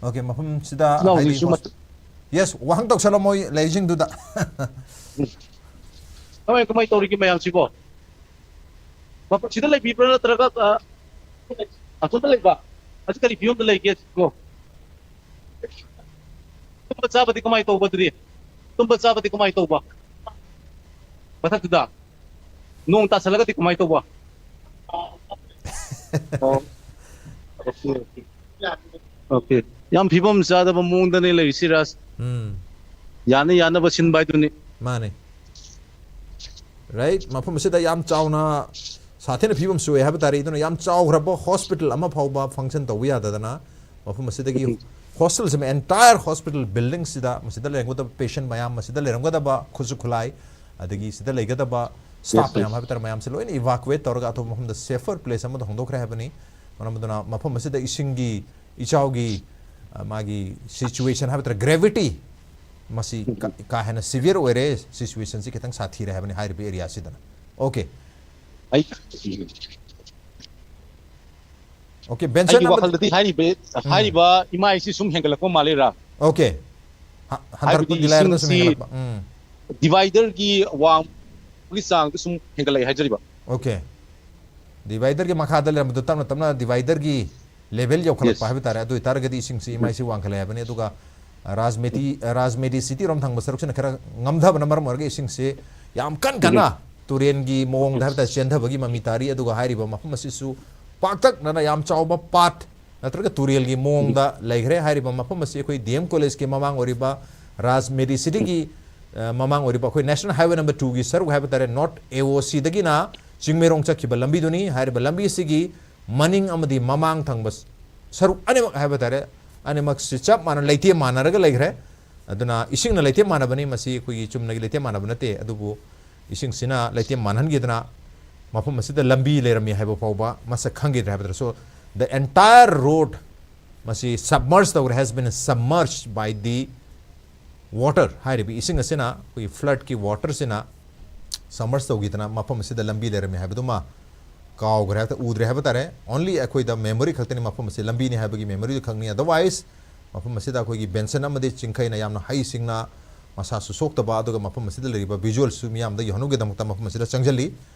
ꯑꯣꯀꯦ, ꯃꯐꯝꯁꯤꯗ ꯏꯅꯥꯎ ꯍꯥꯏꯗꯤ ꯍꯧꯖꯤꯛꯁꯨ ꯍꯣꯁ-, ꯃꯠ-, ꯌꯦꯁ, ꯋꯥꯍꯪ ꯇꯧꯁꯜꯂꯣ ꯃꯣꯏ ꯂꯩꯔꯤꯁꯤꯡꯗꯨꯗ꯫ ꯎꯝ꯫ ꯀꯃꯥꯏ, ꯀꯃꯥꯏ ꯇꯧꯔꯤꯒꯦ ꯃꯌꯥꯝꯁꯤꯕꯣ? ꯃꯐꯝꯁꯤꯗ ꯂꯩꯕꯤꯕ꯭ꯔꯥ ꯅꯠꯇ꯭ꯔꯒ, ꯑ, ꯑꯁꯣꯝꯗ ꯂꯩꯕ? ꯍꯧꯖꯤꯛ ꯀꯔꯤ ꯐꯤꯕꯝꯗ ꯂꯩꯒꯦ ꯁꯤꯕꯣ? ꯇꯨꯝꯕ ꯆꯥꯕꯗꯤ ꯀꯃꯥꯏ ꯇꯧꯕ ꯑꯗꯨꯗꯤ? ꯇꯨꯝꯕ ꯆꯥꯕꯗꯤ ꯀꯃꯥꯏ ꯇꯧꯕ? ꯃꯊꯛꯇꯨꯗ? ꯅꯣꯡ ꯇꯥꯁꯜꯂꯒꯗꯤ ꯀꯃꯥꯏ ꯇꯧꯕ? ꯑꯣ꯫ Okay, okay. ꯑꯣꯀꯦ꯫ ꯌꯥꯝ ꯐꯤꯕꯝ ꯆꯥꯗꯕ ꯃꯑꯣꯡꯗꯅꯦ ꯂꯩꯔꯤꯁꯤ, ꯔꯥꯖ꯫ ꯎꯝ꯫ ꯌꯥꯅ ꯌꯥꯅꯕ ꯁꯤꯟꯕ ꯍꯥꯏꯗꯨꯅꯤ꯫ ꯃꯥꯅꯦ꯫ ꯔꯥꯏꯠ, ꯃꯐꯝ ꯑꯁꯤꯗ ꯌꯥꯝ ꯆꯥꯎꯅ ꯁꯥꯊꯤꯅ ꯐꯤꯕꯝ ꯁꯣꯛꯑꯦ ꯍꯥꯏꯕ ꯇꯥꯔꯦ꯫ ꯑꯗꯨꯅ ꯌꯥꯝ ꯆꯥꯎꯈ꯭ꯔꯕ ꯍꯣꯁꯄꯤꯇꯥꯜ ꯑꯃ ꯐꯥꯎꯕ ꯐꯪꯁꯟ ꯇꯧꯕ ꯌꯥꯗꯗꯅ ꯃꯐꯝ ꯑꯁꯤꯗꯒꯤ ꯍꯣꯁꯇꯦꯜꯁꯤꯃ, ꯑꯦꯟꯇꯥꯌꯔ ꯍꯣꯁꯄꯤꯇꯥꯜ ꯕꯤꯜꯗꯤꯡꯁꯤꯗ, ꯃꯁꯤꯗ ꯂꯩꯔꯝꯒꯗꯕ ꯄꯦꯁꯦꯟ ꯃꯌꯥꯝ, ꯃꯁꯤꯗ ꯂꯩꯔꯝꯒꯗꯕ ꯈꯨꯠꯁꯨ ꯈꯨꯠꯂꯥꯏ, ꯑꯗꯒꯤ ꯁꯤꯗ ꯂꯩꯒꯗꯕ ꯁ꯭ꯇꯥꯐ ꯃꯌꯥꯝ ꯍꯥꯏꯕ ꯇꯥꯔꯦ, ꯃꯌꯥꯝꯁꯦ ꯂꯣꯏꯅ ꯏꯚꯥꯀꯨꯋꯦꯠ ꯇꯧꯔꯒ ꯑꯇꯣꯞꯄ ꯃꯐꯝꯗ ꯁꯦꯐꯔ ꯄ꯭ꯂꯦꯁ ꯑꯃꯗ ꯍꯣꯡꯗꯣꯛꯈ꯭ꯔꯦ ꯍꯥꯏꯕꯅꯤ꯫ ꯃꯔꯝ ꯑꯗꯨꯅ ꯃꯐꯝ ꯑꯁꯤꯗ ꯏꯁꯤꯡꯒꯤ ꯏꯆꯥꯎꯒꯤ, ꯑ, ꯃꯥꯒꯤ ꯁꯤꯆꯨꯋꯦꯁꯟ ꯍꯥꯏꯕ ꯇꯥꯔꯦ, ꯒ꯭ꯔꯦꯚꯤꯇꯤ, ꯃꯁꯤ ꯀꯥ, ꯀꯥ ꯍꯦꯟꯅ ꯁꯤꯚꯤꯌꯔ ꯑꯣꯏꯔꯦ, ꯁꯤꯆꯨꯋꯦꯁꯟꯁꯤ ꯈꯤꯇꯪ ꯁꯥꯊꯤꯔꯦ ꯍꯥꯏꯕꯅꯤ ꯍꯥꯏꯔꯤꯕ ꯑꯦꯔꯤꯌꯥꯁꯤꯗꯅ꯫ ꯑꯣꯀꯦ꯫ ꯑꯩ ꯑꯣꯀꯦ, ꯕꯦꯟꯁꯟ ꯑꯩꯒꯤ ꯑꯃ- ꯋꯥꯈꯜꯗꯗꯤ ꯍꯥꯏꯔꯤꯕ ꯍꯥꯏꯔꯤꯕ ꯏꯃꯥꯏꯁꯤ ꯁꯨꯝ ꯍꯦꯟꯒꯠꯂꯛꯄ ꯃꯥꯜꯂꯤꯔꯥ? ꯑꯣꯀꯦ꯫ ꯍ-, ꯍꯟꯊꯔꯛꯄ ꯍꯥꯏꯕꯗꯤ ꯗꯤꯂꯥꯏꯔꯗ ꯁꯨꯝ ꯏꯁꯤꯡꯁꯤ ꯍꯦꯟꯒꯠꯂꯛꯄ꯫ ꯎꯝ꯫ ꯗꯤꯚꯥꯏꯗꯔꯒꯤ ꯋꯥꯡꯕꯒꯤ ꯆꯥꯡꯗ ꯁꯨꯝ ꯍꯦꯟꯒꯠꯂꯛꯑꯦ ꯍꯥꯏꯖꯔꯤꯕ꯫ ꯑꯣꯀꯦ꯫ ꯗꯤꯚꯥꯏꯗꯔꯒꯤ ꯃꯈꯥꯗ ꯂꯩꯔꯝꯕꯗꯣ ꯇꯞꯅ ꯇꯞꯅ ꯗꯤꯚꯥꯏꯗꯔꯒꯤ ꯂꯦꯚꯦꯜ ꯌꯧꯈꯠꯂꯛꯄ Yes. ꯍꯥꯏꯕ ꯇꯥꯔꯦ꯫ ꯑꯗꯨ ꯑꯣꯏꯇꯥꯔꯒꯗꯤ ꯏꯁꯤꯡꯁꯤ ꯏꯃꯥꯏꯁꯤ ꯋꯥꯡꯈꯠꯂꯛꯑꯦ ꯍꯥꯏꯕꯅꯤ꯫ ꯑꯗꯨꯒ ꯔꯥꯖꯃꯦꯇꯤ, ꯔꯥꯖꯃꯦꯗꯤ ꯁꯤꯇꯤ ꯔꯣꯝ ꯊꯪꯕ ꯁꯔꯨꯛꯁꯤꯅ ꯈꯔ ꯉꯝꯊꯕꯅ ꯃꯔꯝ ꯑꯣꯏꯔꯒ ꯏꯁꯤꯡꯁꯤ ꯌꯥꯝ ꯀꯟ ꯀꯟꯅ ꯇꯨꯔꯦꯟꯒꯤ ꯃꯑꯣꯡꯗ ꯍꯥꯏꯕ ꯇꯥꯔꯦ ꯆꯦꯟꯊꯕꯒꯤ ꯃꯃꯤ ꯇꯥꯔꯤ꯫ ꯑꯗꯨꯒ ꯍꯥꯏꯔꯤꯕ ꯃꯐꯝ ꯑꯁꯤꯁꯨ ꯄꯥꯛꯇꯛꯅꯅ ꯌꯥꯝ ꯆꯥꯎꯕ ꯄꯥꯠ ꯅꯠꯇ꯭ꯔꯒ ꯇꯨꯔꯦꯜꯒꯤ ꯃꯑꯣꯡꯗ ꯂꯩꯈ꯭ꯔꯦ꯫ ꯍꯥꯏꯔꯤꯕ ꯃꯐꯝ ꯑꯁꯤ ꯑꯩꯈꯣꯏ ꯗꯤ ꯑꯦꯝ ꯀꯣꯂꯦꯖꯀꯤ ꯃꯃꯥꯡ ꯑꯣꯏꯔꯤꯕ, ꯔꯥꯖꯃꯦꯗꯤ ꯁꯤꯇꯤꯒꯤ, ꯑ, ꯃꯃꯥꯡ ꯑꯣꯏꯔꯤꯕ ꯑꯩꯈꯣꯏ ꯅꯦꯁꯅꯦꯜ ꯍꯥꯏꯋꯦ ꯅꯝꯕꯔ ꯇꯨꯒꯤ ꯁꯔꯨꯛ ꯍꯥꯏꯕ ꯇꯥꯔꯦ, ꯅꯣꯔꯠ ꯑꯦ ꯑꯣ ꯁꯤꯗꯒꯤꯅ ꯆꯤꯡꯃꯩꯔꯣꯡ ꯆꯠꯈꯤꯕ ꯂꯝꯕꯤꯗꯨꯅꯤ꯫ ꯍꯥꯏꯔꯤꯕ ꯂꯝꯕꯤ ꯑꯁꯤꯒꯤ ꯃꯅꯤꯡ ꯑꯃꯗꯤ ꯃꯃꯥꯡ ꯊꯪꯕ ꯁꯔꯨꯛ ꯑꯅꯤꯃꯛ ꯍꯥꯏꯕ ꯇꯥꯔꯦ, ꯑꯅꯤꯃꯛꯁꯤ ꯆꯞ ꯃꯥꯟꯅ ꯂꯩꯇꯦꯝ ꯃꯥꯟꯅꯔꯒ ꯂꯩꯈ꯭ꯔꯦ꯫ ꯑꯗꯨꯅ ꯏꯁꯤꯡꯅ ꯂꯩꯇꯦꯝ ꯃꯥꯟꯅꯕꯅꯤ, ꯃꯁꯤ ꯑꯩꯈꯣꯏꯒꯤ ꯆꯨꯝꯅꯒꯤ ꯂꯩꯇꯦꯝ ꯃꯥꯟꯅꯕ ꯅꯠꯇꯦ꯫ ꯑꯗꯨꯕꯨ ꯏꯁꯤꯡꯁꯤꯅ ꯂꯩꯇꯦꯝ ꯃꯥꯟꯍꯟꯈꯤꯗꯅ ꯃꯐꯝ ꯑꯁꯤꯗ ꯂꯝꯕꯤ ꯂꯩꯔꯝꯃꯤ ꯍꯥꯏꯕ ꯐꯥꯎꯕ ꯃꯁꯛ ꯈꯪꯈꯤꯗ꯭ꯔꯦ ꯍꯥꯏꯕ ꯇꯥꯔꯦ꯫ So, the entire road ꯃꯁꯤ submerge ꯇꯧꯔꯦ, has been submerged by the water꯫ ꯍꯥꯏꯔꯤꯕ ꯏꯁꯤꯡ ꯑꯁꯤꯅ, ꯑꯩꯈꯣꯏꯒꯤ ꯐ꯭ꯂꯠꯀꯤ ꯋꯥꯇꯔꯁꯤꯅ submerge ꯇꯧꯈꯤꯗꯅ ꯃꯐꯝ ꯑꯁꯤꯗ ꯂꯝꯕꯤ ꯂꯩꯔꯝꯃꯤ ꯍꯥꯏꯕꯗꯨꯃ ꯀꯥꯎꯈ꯭ꯔꯦ, ꯍꯥꯏꯕꯗꯤ ꯎꯗ꯭ꯔꯦ ꯍꯥꯏꯕ ꯇꯥꯔꯦ꯫ Only ꯑꯩꯈꯣꯏꯗ ꯃꯦꯃꯣꯔꯤ ꯈꯛꯇꯅꯤ ꯃꯐꯝ ꯑꯁꯤ ꯂꯝꯕꯤꯅꯤ ꯍꯥꯏꯕꯒꯤ ꯃꯦꯃꯣꯔꯤꯗꯨ ꯈꯛꯅꯤ꯫ Otherwise, ꯃꯐꯝ ꯑꯁꯤꯗ ꯑꯩꯈꯣꯏꯒꯤ ꯕꯦꯟꯁꯟ ꯑꯃꯗꯤ ꯆꯤꯡꯈꯩꯅ ꯌꯥꯝꯅ ꯍꯩꯁꯤꯡꯅ ꯃꯁꯥꯁꯨ ꯁꯣꯛꯇꯕ, ꯑꯗꯨꯒ ꯃꯐꯝ ꯑꯁꯤꯗ ꯂꯩꯔꯤꯕ ꯚꯤꯖꯨꯋꯦꯜꯁꯨ ꯃꯤꯌꯥꯝꯗ ꯌꯧꯍꯟꯅꯕꯒꯤꯗꯃꯛꯇ ꯃꯐꯝ ꯑꯁꯤꯗ ꯆꯪꯁꯤꯜꯂꯤ꯫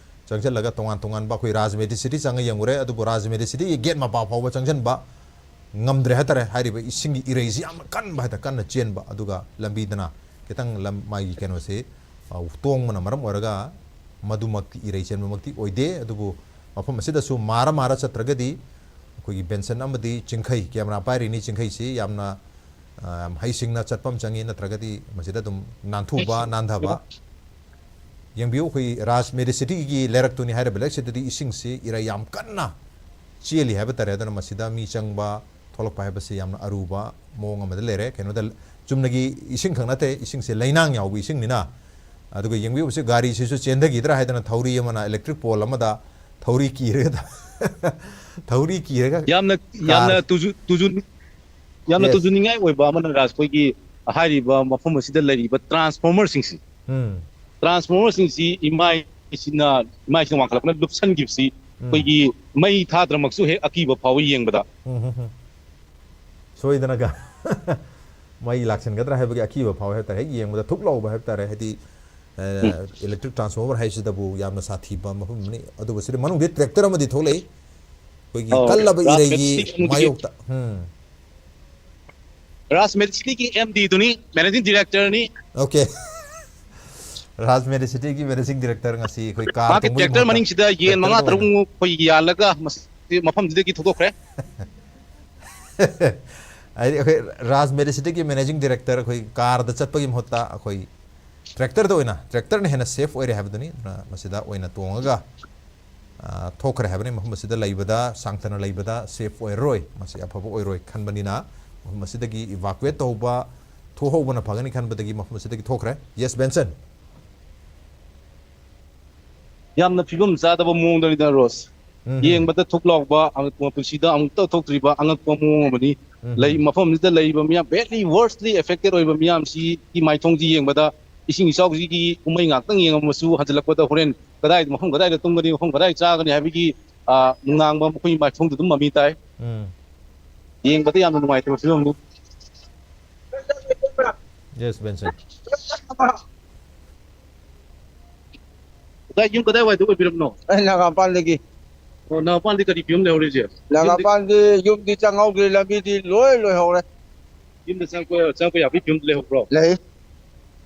ꯆꯪꯁꯤꯜꯂꯒ ꯇꯣꯉꯥꯟ ꯇꯣꯉꯥꯟꯕ ꯑꯩꯈꯣꯏ ꯔꯥꯖꯃꯦꯗꯤ ꯁꯤꯇꯤ ꯆꯪꯉ ꯌꯦꯡꯉꯨꯔꯦ, ꯑꯗꯨꯕꯨ ꯔꯥꯖꯃꯦꯗꯤ ꯁꯤꯇꯤꯒꯤ ꯒꯦꯠ ꯃꯄꯥ ꯐꯥꯎꯕ ꯆꯪꯁꯤꯟꯕ ꯉꯝꯗ꯭ꯔꯦ ꯍꯥꯏꯇꯥꯔꯦ꯫ ꯍꯥꯏꯔꯤꯕ ꯏꯁꯤꯡꯒꯤ ꯏꯔꯩꯁꯤ ꯌꯥꯝꯅ ꯀꯟꯕ ꯍꯥꯏꯇꯥꯔꯦ, ꯀꯟꯅ ꯆꯦꯟꯕ, ꯑꯗꯨꯒ ꯂꯝꯕꯤꯗꯅ ꯈꯤꯇꯪ ꯂꯝ, ꯃꯥꯒꯤ ꯀꯩꯅꯣꯁꯤ, ꯑ, ꯇꯣꯡꯕꯅ ꯃꯔꯝ ꯑꯣꯏꯔꯒ ꯃꯗꯨꯃꯛꯇꯤ ꯏꯔꯩ ꯆꯦꯟꯕꯃꯛꯇꯤ ꯑꯣꯏꯗꯦ꯫ ꯑꯗꯨꯕꯨ ꯃꯐꯝ ꯑꯁꯤꯗꯁꯨ ꯃꯥꯔ ꯃꯥꯔ ꯆꯠꯇ꯭ꯔꯒꯗꯤ ꯑꯩꯈꯣꯏꯒꯤ ꯕꯦꯟꯁꯟ ꯑꯃꯗꯤ ꯆꯤꯡꯈꯩ, ꯀꯦꯃꯦꯔꯥ ꯄꯥꯏꯔꯤꯅꯤ, ꯆꯤꯡꯈꯩꯁꯤ ꯌꯥꯝꯅ, ꯑ, ꯌꯥꯝ ꯍꯩꯁꯤꯡꯅ ꯆꯠꯄ ꯑꯃ ꯆꯪꯉꯤ, ꯅꯠꯇ꯭ꯔꯒꯗꯤ ꯃꯁꯤꯗ ꯑꯗꯨꯝ ꯅꯥꯟꯊꯨꯕ, ꯅꯥꯟꯊꯕ꯫ ꯌꯦꯡꯕꯤꯌꯨ, ꯑꯩꯈꯣꯏ ꯔꯥꯖ ꯃꯦꯗꯤꯁꯤꯇꯤꯒꯤ ꯂꯩꯔꯛꯇꯨꯅꯤ ꯍꯥꯏꯔꯤꯕ ꯂꯩꯔꯛꯁꯤꯗꯗꯤ ꯏꯁꯤꯡꯁꯤ ꯏꯔꯩ ꯌꯥꯝ ꯀꯟꯅ ꯆꯦꯜꯂꯤ ꯍꯥꯏꯕ ꯇꯥꯔꯦ꯫ ꯑꯗꯨꯅ ꯃꯁꯤꯗ ꯃꯤ ꯆꯪꯕ ꯊꯣꯛꯂꯛꯄ ꯍꯥꯏꯕꯁꯤ ꯌꯥꯝꯅ ꯑꯔꯨꯕ ꯃꯑꯣꯡ ꯑꯃꯗ ꯂꯩꯔꯦ꯫ ꯀꯩꯅꯣꯗ ꯆꯨꯝꯅꯒꯤ ꯏꯁꯤꯡ ꯈꯛ ꯅꯠꯇꯦ, ꯏꯁꯤꯡꯁꯦ ꯂꯩꯅꯥꯡ ꯌꯥꯎꯕ ꯏꯁꯤꯡꯅꯤꯅ꯫ ꯑꯗꯨꯒ ꯌꯦꯡꯕꯤꯌꯨꯁꯦ, ꯒꯥꯔꯤꯁꯤꯁꯨ ꯆꯦꯟꯊꯈꯤꯗ꯭ꯔꯥ ꯍꯥꯏꯗꯅ ꯊꯧꯔꯤ ꯑꯃꯅ electric pole ꯑꯃꯗ ꯊꯧꯔꯤ ꯀꯤꯔꯒ ꯊꯧꯔꯤ ꯀꯤꯔꯒ ꯌꯥꯝꯅ car- ꯌꯥꯝꯅ ꯇꯨꯖꯨ ꯇꯨꯖꯨ ꯌꯥꯝꯅ Yes. ꯇꯨꯖꯨꯅꯤꯡꯉꯥꯏ ꯑꯣꯏꯕ ꯑꯃꯅ ꯔꯥꯖ, ꯑꯩꯈꯣꯏꯒꯤ ꯍꯥꯏꯔꯤꯕ ꯃꯐꯝ ꯑꯁꯤꯗ ꯂꯩꯔꯤꯕ transformerꯁꯤꯡꯁꯤ, ꯎꯝ transformerꯁꯤꯡꯁꯤ ꯏꯃꯥꯏꯁꯤꯅ ꯏꯃꯥꯏꯁꯤꯅ ꯋꯥꯡꯈꯠꯂꯛꯄꯅ ꯂꯨꯞꯁꯟꯈꯤꯕꯁꯤ ꯎꯝ ꯑꯩꯈꯣꯏꯒꯤ ꯃꯩ ꯊꯥꯗ꯭ꯔꯃꯛꯁꯨ ꯍꯦꯛ ꯑꯀꯤꯕ ꯐꯥꯎꯕ ꯌꯦꯡꯕꯗ꯫ ꯎꯝ ꯍꯝ ꯍꯝ꯫ ꯁꯣꯏꯗꯅꯒ ꯃꯩ ꯂꯥꯛꯁꯤꯟꯒꯗ꯭ꯔꯥ ꯍꯥꯏꯕꯒꯤ ꯑꯀꯤꯕ ꯐꯥꯎꯋꯦ ꯍꯥꯏꯕ ꯇꯥꯔꯦ꯫ ꯍꯦꯛ ꯌꯦꯡꯕꯗ ꯊꯨꯛ ꯂꯥꯎꯕ ꯍꯥꯏꯕ ꯇꯥꯔꯦ꯫ ꯍꯥꯏꯗꯤ, ꯑ, electric transformer ꯍꯥꯏꯁꯤꯗꯕꯨ ꯌꯥꯝꯅ ꯁꯥꯊꯤꯕ ꯃꯐꯝ ꯑꯃꯅꯤ꯫ ꯑꯗꯨꯒ ꯁꯤꯗ ꯃꯅꯨꯡꯗ tractor ꯑꯃꯗꯤ ꯊꯣꯛꯂꯛꯏ꯫ ꯑꯩꯈꯣꯏꯒꯤ ꯑꯧ, ꯀꯜꯂꯕ ꯔꯥꯖ ꯏꯔꯩꯒꯤ ꯃꯦꯗꯤꯁꯤꯇꯤꯒꯤ ꯑꯃꯗꯤ ꯃꯥꯌꯣꯛꯇ꯫ ꯎꯝ꯫ ꯔꯥꯖ ꯃꯦꯗꯤꯁꯤꯇꯤꯒꯤ MDꯗꯨꯅꯤ, managing directorꯅꯤ꯫ Okay꯫ ꯔꯥꯖ ꯃꯦꯗꯤꯁꯤꯇꯤꯒꯤ managing director ꯉꯁꯤ ꯑꯩꯈꯣꯏ car ꯃꯍꯥꯛꯀꯤ ꯇꯣꯡꯕꯒꯤ tractor ꯃꯍꯨꯠꯇ ꯃꯅꯤꯡꯁꯤꯗ ꯌꯦꯟ tractorꯗ ꯃꯉꯥ ꯑꯣꯏꯅ ꯇꯔꯨꯛꯃꯨꯛ ꯑꯩꯈꯣꯏ ꯌꯥꯜꯂꯒ ꯃꯁꯤ ꯃꯐꯝꯁꯤꯗꯒꯤ ꯊꯧꯗꯣꯛꯈ꯭ꯔꯦ꯫ ꯍꯥꯏꯗꯤ ꯑꯩꯈꯣꯏ ꯔꯥꯖ ꯃꯦꯗꯤꯁꯤꯇꯤꯒꯤ managing director ꯑꯩꯈꯣꯏ carꯗ ꯆꯠꯄꯒꯤ ꯃꯍꯨꯠꯇ ꯑꯩꯈꯣꯏ tractorꯗ ꯑꯣꯏꯅ, tractorꯅ ꯍꯦꯟꯅ safe ꯑꯣꯏꯔꯦ ꯍꯥꯏꯕꯗꯨꯅꯤ꯫ ꯑꯗꯨꯅ ꯃꯁꯤꯗ ꯑꯣꯏꯅ ꯇꯣꯡꯉꯒ, ꯑ, ꯊꯣꯛꯈ꯭ꯔꯦ ꯍꯥꯏꯕꯅꯤ꯫ ꯃꯐꯝ ꯑꯁꯤꯗ ꯂꯩꯕꯗ, ꯁꯥꯡꯊꯅ ꯂꯩꯕꯗ safe ꯑꯣꯏꯔꯔꯣꯏ, ꯃꯁꯤ ꯑꯐꯕ ꯑꯣꯏꯔꯣꯏ ꯈꯟꯕꯅꯤꯅ ꯃꯐꯝ ꯑꯁꯤꯗꯒꯤ evacuate ꯇꯧꯕ, ꯊꯣꯛꯍꯧꯕꯅ ꯐꯒꯅꯤ ꯈꯟꯕꯗꯒꯤ ꯃꯐꯝ ꯑꯁꯤꯗꯒꯤ ꯊꯣꯛꯈ꯭ꯔꯦ꯫ Yes, ꯕꯦꯟꯁꯟ꯫ ꯌꯥꯝꯅ ꯐꯤꯕꯝ ꯆꯥꯗꯕ ꯃꯑꯣꯡꯗꯅꯤꯗ ꯔꯣꯁ꯫ ꯎꯝ꯫ ꯌꯦꯡꯕꯗ ꯊꯨꯛ ꯂꯥꯎꯕ, ꯑꯉꯛꯄ, ꯄꯨꯟꯁꯤꯗ ꯑꯃꯨꯛꯇ ꯊꯣꯛꯇ꯭ꯔꯤꯕ ꯑꯉꯛꯄ ꯃꯑꯣꯡ ꯑꯃꯅꯤ꯫ ꯎꯝ꯫ ꯂꯩ, ꯃꯐꯝꯁꯤꯗ ꯂꯩꯔꯤꯕ ꯃꯤꯌꯥꯝ, very worstly affected ꯑꯣꯏꯕ ꯃꯤꯌꯥꯝꯁꯤꯒꯤ ꯃꯥꯏꯊꯣꯡꯁꯤ ꯌꯦꯡꯕꯗ, ꯏꯁꯤꯡ ꯏꯆꯥꯎꯁꯤꯒꯤ ꯀꯨꯝꯍꯩ ꯉꯥꯛꯇꯪ ꯌꯦꯡꯉꯝꯃꯁꯨ ꯍꯟꯖꯤꯜꯂꯛꯄꯗ ꯍꯣꯔꯦꯟ ꯀꯗꯥꯏꯗ, ꯃꯐꯝ ꯀꯗꯥꯏꯗ ꯇꯨꯝꯒꯅꯤ, ꯃꯐꯝ ꯀꯗꯥꯏ ꯆꯥꯒꯅꯤ ꯍꯥꯏꯕꯒꯤ, ꯑ, ꯅꯨꯡꯅꯥꯡꯕ ꯃꯈꯣꯏꯒꯤ ꯃꯥꯏꯊꯣꯡꯗ ꯑꯗꯨꯝ ꯃꯃꯤ ꯇꯥꯏ꯫ ꯎꯝ꯫ ꯌꯦꯡꯕꯗ ꯌꯥꯝꯅ ꯅꯨꯡꯉꯥꯏꯇꯕ ꯐꯤꯕꯝꯅꯤ꯫ Yes, ꯕꯦꯟꯁꯟ꯫ ꯀꯗꯥꯏ, ꯌꯨꯝ ꯀꯗꯥꯏꯋꯥꯏꯗ ꯑꯣꯏꯕꯤꯔꯕꯅꯣ? ꯑꯩ ꯅꯥꯒꯥꯃꯄꯥꯟꯗꯒꯤ꯫ ꯑꯣ, ꯅꯥꯒꯥꯃꯄꯥꯟꯗꯤ ꯀꯔꯤ ꯐꯤꯕꯝ ꯂꯩꯍꯧꯔꯤꯁꯦ? ꯅꯥꯒꯥꯃꯄꯥꯟꯗꯤ ꯌꯨꯝꯗꯤ ꯆꯪꯍꯧꯗ꯭ꯔꯤ, ꯂꯝꯕꯤꯗꯤ ꯂꯣꯏ ꯂꯣꯏꯍꯧꯔꯦ꯫ ꯌꯨꯝꯗ ꯆꯪꯉꯛꯄ, ꯆꯪꯉꯛꯄ ꯌꯥꯕꯒꯤ ꯐꯤꯕꯝꯗ ꯂꯩꯍꯧꯕ꯭ꯔꯣ? ꯂꯩ꯫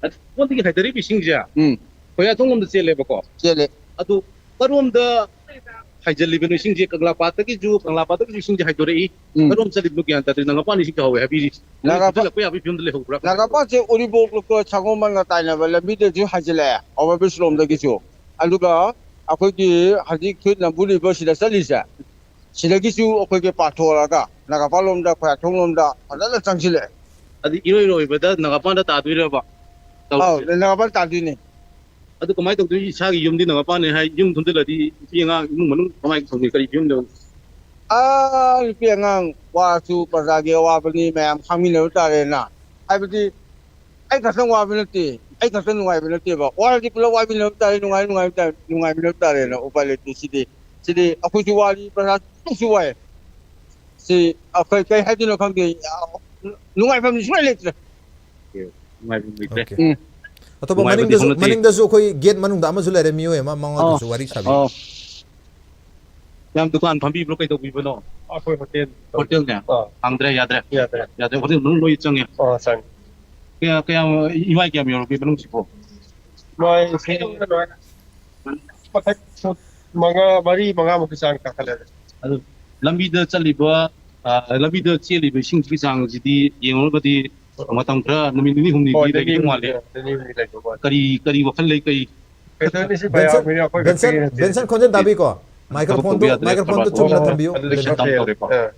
ꯑꯗꯨ ꯃꯣꯏꯗꯒꯤ ꯍꯥꯏꯊꯔꯛꯏꯕ ꯏꯁꯤꯡꯁꯦ ꯎꯝ꯫ ꯈꯣꯏꯌꯥꯊꯣꯡ ꯂꯣꯝꯗ ꯆꯦꯜꯂꯦꯕꯀꯣ? ꯆꯦꯜꯂꯦ꯫ ꯑꯗꯨ ꯀꯔꯣꯝꯗ ꯍꯥꯏꯖꯤꯜꯂꯤꯕꯅꯣ? ꯏꯁꯤꯡꯁꯦ ꯀꯪꯂꯥ ꯄꯥꯠꯇꯒꯤꯁꯨ, ꯀꯪꯂꯥ ꯄꯥꯠꯇꯒꯤꯁꯨ ꯏꯁꯤꯡꯁꯦ ꯍꯥꯏꯗꯣꯔꯛꯏ꯫ ꯎꯝ꯫ ꯀꯔꯣꯝ ꯆꯠꯂꯤꯕꯅꯣ ꯒ꯭ꯌꯥꯟ ꯇꯥꯗꯦ꯫ ꯅꯥꯒꯥꯄꯥꯟ ꯏꯁꯤꯡ ꯆꯥꯎꯋꯦ ꯍꯥꯏꯕꯤꯔꯤ꯫ ꯅꯥꯒꯥꯄꯥꯟ ꯐꯨꯖꯤꯜꯂꯛꯄ ꯌꯥꯕꯒꯤ ꯐꯤꯕꯝꯗ ꯂꯩꯍꯧꯕ꯭ꯔꯥ? ꯅꯥꯒꯥꯄꯥꯟꯁꯦ ꯎꯔꯤꯄꯣꯛ ꯂꯣꯛꯇ ꯁꯥꯒꯣꯝꯕꯟꯒ ꯇꯥꯏꯅꯕ ꯂꯝꯕꯤꯗꯁꯨ ꯍꯥꯏꯖꯤꯜꯂꯛꯑꯦ, ꯑꯣꯚꯔ ꯕ꯭ꯔꯤꯖ ꯂꯣꯝꯗꯒꯤꯁꯨ꯫ ꯑꯗꯨꯒ ꯑꯩꯈꯣꯏꯒꯤ ꯍꯧꯖꯤꯛ ꯑꯩꯈꯣꯏ ꯅꯝꯕꯨꯜ ꯔꯤꯚꯔ ꯁꯤꯗ ꯆꯠꯂꯤꯁꯦ, ꯁꯤꯗꯒꯤꯁꯨ ꯑꯩꯈꯣꯏꯒꯤ ꯄꯥꯊꯣꯛꯑꯒ ꯅꯥꯒꯥꯄꯥꯜ ꯂꯣꯝꯗ, ꯈꯣꯏꯔꯥꯊꯣꯡ ꯂꯣꯝꯗ ꯐꯖꯅ ꯆꯪꯁꯤꯜꯂꯛꯑꯦ꯫ ꯑꯗꯨ ꯏꯔꯣꯏ ꯂꯣꯏꯕꯗ ꯅꯥꯒꯥꯄꯥꯟꯗ ꯇꯥꯗꯣꯏꯔꯕ? ꯑꯧ, ꯇꯧꯔꯤꯁꯦ? ꯅꯥꯒꯥꯄꯥꯟ ꯇꯥꯗꯣꯏꯅꯦ꯫ ꯑꯗꯨ ꯀꯃꯥꯏꯅ ꯇꯧꯗꯣꯏꯅꯣ? ꯏꯁꯥꯒꯤ ꯌꯨꯝꯗꯤ ꯅꯥꯒꯥꯄꯥꯟꯅꯦ ꯍꯥꯏ, ꯌꯨꯝ ꯊꯨꯝꯖꯤꯜꯂꯗꯤ ꯅꯨꯄꯤ ꯑꯉꯥꯡ ꯏꯃꯨꯡ ꯃꯅꯨꯡ ꯀꯃꯥꯏꯅ ꯇꯧꯅꯤ? ꯀꯔꯤ ꯐꯤꯕꯝꯗ? ꯑꯥ, ꯅꯨꯄꯤ ꯑꯉꯥꯡ ꯋꯥꯔꯁꯨ ꯄ꯭ꯔꯖꯥꯒꯤ ꯑꯋꯥꯕꯅꯤ, ꯃꯌꯥꯝ ꯈꯪꯃꯤꯟꯅꯕ ꯇꯥꯔꯦꯅ꯫ ꯍꯥꯏꯕꯗꯤ ꯑꯩ ꯈꯛꯇꯪ ꯋꯥꯕ ꯅꯠꯇꯦ, ꯑꯩ ꯈꯛꯇꯪ ꯅꯨꯡꯉꯥꯏꯕ ꯅꯠꯇꯦꯕ꯫ ꯋꯥꯔꯗꯤ ꯄꯨꯂꯞ ꯋꯥꯃꯤꯟꯅꯕ ꯇꯥꯔꯦ, ꯅꯨꯡꯉꯥꯏ ꯅꯨꯡꯉꯥꯏꯕ ꯇꯥꯔꯦ, ꯅꯨꯡꯉꯥꯏꯃꯤꯟꯅꯕ ꯇꯥꯔꯦꯅ꯫ ꯎꯄꯥꯏ ꯂꯩꯇꯦ꯫ ꯁꯤꯗꯤ, ꯁꯤꯗꯤ ꯑꯩꯈꯣꯏꯁꯨ ꯋꯥꯔꯤ, ꯄ꯭ꯔꯖꯥꯁꯨ ꯋꯥꯏ꯫ ꯁꯤ ꯑꯩꯈꯣꯏ ꯀꯩ ꯍꯥꯏꯗꯣꯏꯅꯣ ꯈꯪꯗꯦ꯫ ꯅꯨꯡꯉꯥꯏꯐꯝꯗꯤ ꯁꯨꯡꯂꯩ ꯂꯩꯇ꯭ꯔꯦ꯫ ꯅꯨꯡꯉꯥꯏꯐꯝ ꯂꯩꯇ꯭ꯔꯦ꯫ Okay. ꯎꯝ꯫ ꯑꯇꯣꯞꯄ ꯅꯨꯡꯉꯥꯏꯕꯗꯤ ꯃꯅꯤꯡꯗꯁꯨ, ꯍꯧꯅꯗꯦ꯫ ꯃꯅꯤꯡꯗꯁꯨ ꯑꯩꯈꯣꯏ gate ꯃꯅꯨꯡꯗ ꯑꯃꯁꯨ ꯂꯩꯔꯦ, ꯃꯤꯑꯣꯏ ꯑꯃ, ꯃꯉꯣꯟꯗꯁꯨ ꯑꯥ, ꯋꯥꯔꯤ ꯁꯥꯕꯤꯌꯨ꯫ ꯑꯥ꯫ ꯌꯥꯝ ꯗꯨꯀꯥꯟ ꯐꯝꯕꯤꯕ꯭ꯔꯣ, ꯀꯩꯗꯧꯕꯤꯕꯅꯣ? ꯑꯩꯈꯣꯏ ꯍꯣꯇꯦꯜ ꯇꯧꯕ꯫ ꯍꯣꯇꯦꯜꯅꯦ? ꯑꯥ꯫ ꯍꯥꯡꯗ꯭ꯔꯦ, ꯌꯥꯗ꯭ꯔꯦ? ꯌꯥꯗ꯭ꯔꯦ꯫ ꯌꯥꯗ꯭ꯔꯦ, ꯍꯣꯇꯦꯜ ꯃꯅꯨꯡ ꯂꯣꯏ ꯆꯪꯉꯦ? ꯑꯥ, ꯆꯪꯉꯦ꯫ ꯀꯌꯥ, ꯀꯌꯥꯝ, ꯏꯃꯥꯏ ꯀꯌꯥꯝ ꯌꯧꯔꯒꯦ ꯃꯅꯨꯡꯁꯤꯕꯣ? ꯃꯥꯏ ꯃꯊꯛ ꯐꯨꯠ ꯃꯉꯥ, ꯃꯔꯤ, ꯃꯉꯥꯃꯨꯛꯀꯤ ꯆꯥꯡ ꯀꯥꯈꯠꯂꯦ꯫ ꯑꯗꯨ ꯂꯝꯕꯤꯗ ꯆꯠꯂꯤꯕ, ꯑ, ꯂꯝꯕꯤꯗ ꯆꯦꯜꯂꯤꯕ ꯏꯁꯤꯡꯁꯤꯒꯤ ꯆꯥꯡꯁꯤꯗꯤ ꯌꯦꯡꯉꯨꯔꯒꯗꯤ ꯃꯇꯝ ꯈꯔ, ꯅꯨꯃꯤꯠ ꯅꯤꯅꯤ ꯍꯨꯝꯅꯤꯗꯤ ꯍꯣꯏ, ꯅꯤꯅꯤ ꯂꯩꯒꯗꯧ ꯍꯨꯝꯅꯤ, ꯃꯥꯜꯂꯦ꯫ ꯅꯤꯅꯤ ꯍꯨꯝꯅꯤ ꯂꯩꯗꯧ ꯃꯥꯜꯂꯦ꯫ ꯀꯔꯤ, ꯀꯔꯤ ꯋꯥꯈꯜ ꯂꯩ? ꯀꯔꯤ ꯀꯩꯗꯧꯅꯤ, ꯁꯤ ꯕꯦꯟꯁꯟ, ꯃꯌꯥꯝꯒꯤꯅꯤ, ꯑꯩꯈꯣꯏ ꯕꯦꯟꯁꯟ, ꯈꯛꯇꯒꯤ ꯅꯠꯇꯦ꯫ ꯕꯦꯟꯁꯟ ꯈꯣꯟꯖꯦꯜ ꯇꯥꯕꯤꯀꯣ? ꯊꯕꯛ ꯃꯥꯏꯀ꯭ꯔꯣꯐꯣꯟꯗꯣ, ꯇꯧꯕ ꯌꯥꯗ꯭ꯔꯦ, ꯃꯥꯏꯀ꯭ꯔꯣꯐꯣꯟꯗꯣ ꯊꯕꯛ ꯆꯨꯝꯅ ꯑꯣ, ꯊꯝꯕꯤꯌꯨ꯫ ꯑꯗꯨꯗꯤ ꯂꯣꯏꯁꯟ ꯈꯔ ꯇꯝ ꯐꯩꯌꯦ꯫ ꯇꯧꯔꯦꯀꯣ꯫ ꯑꯥ꯫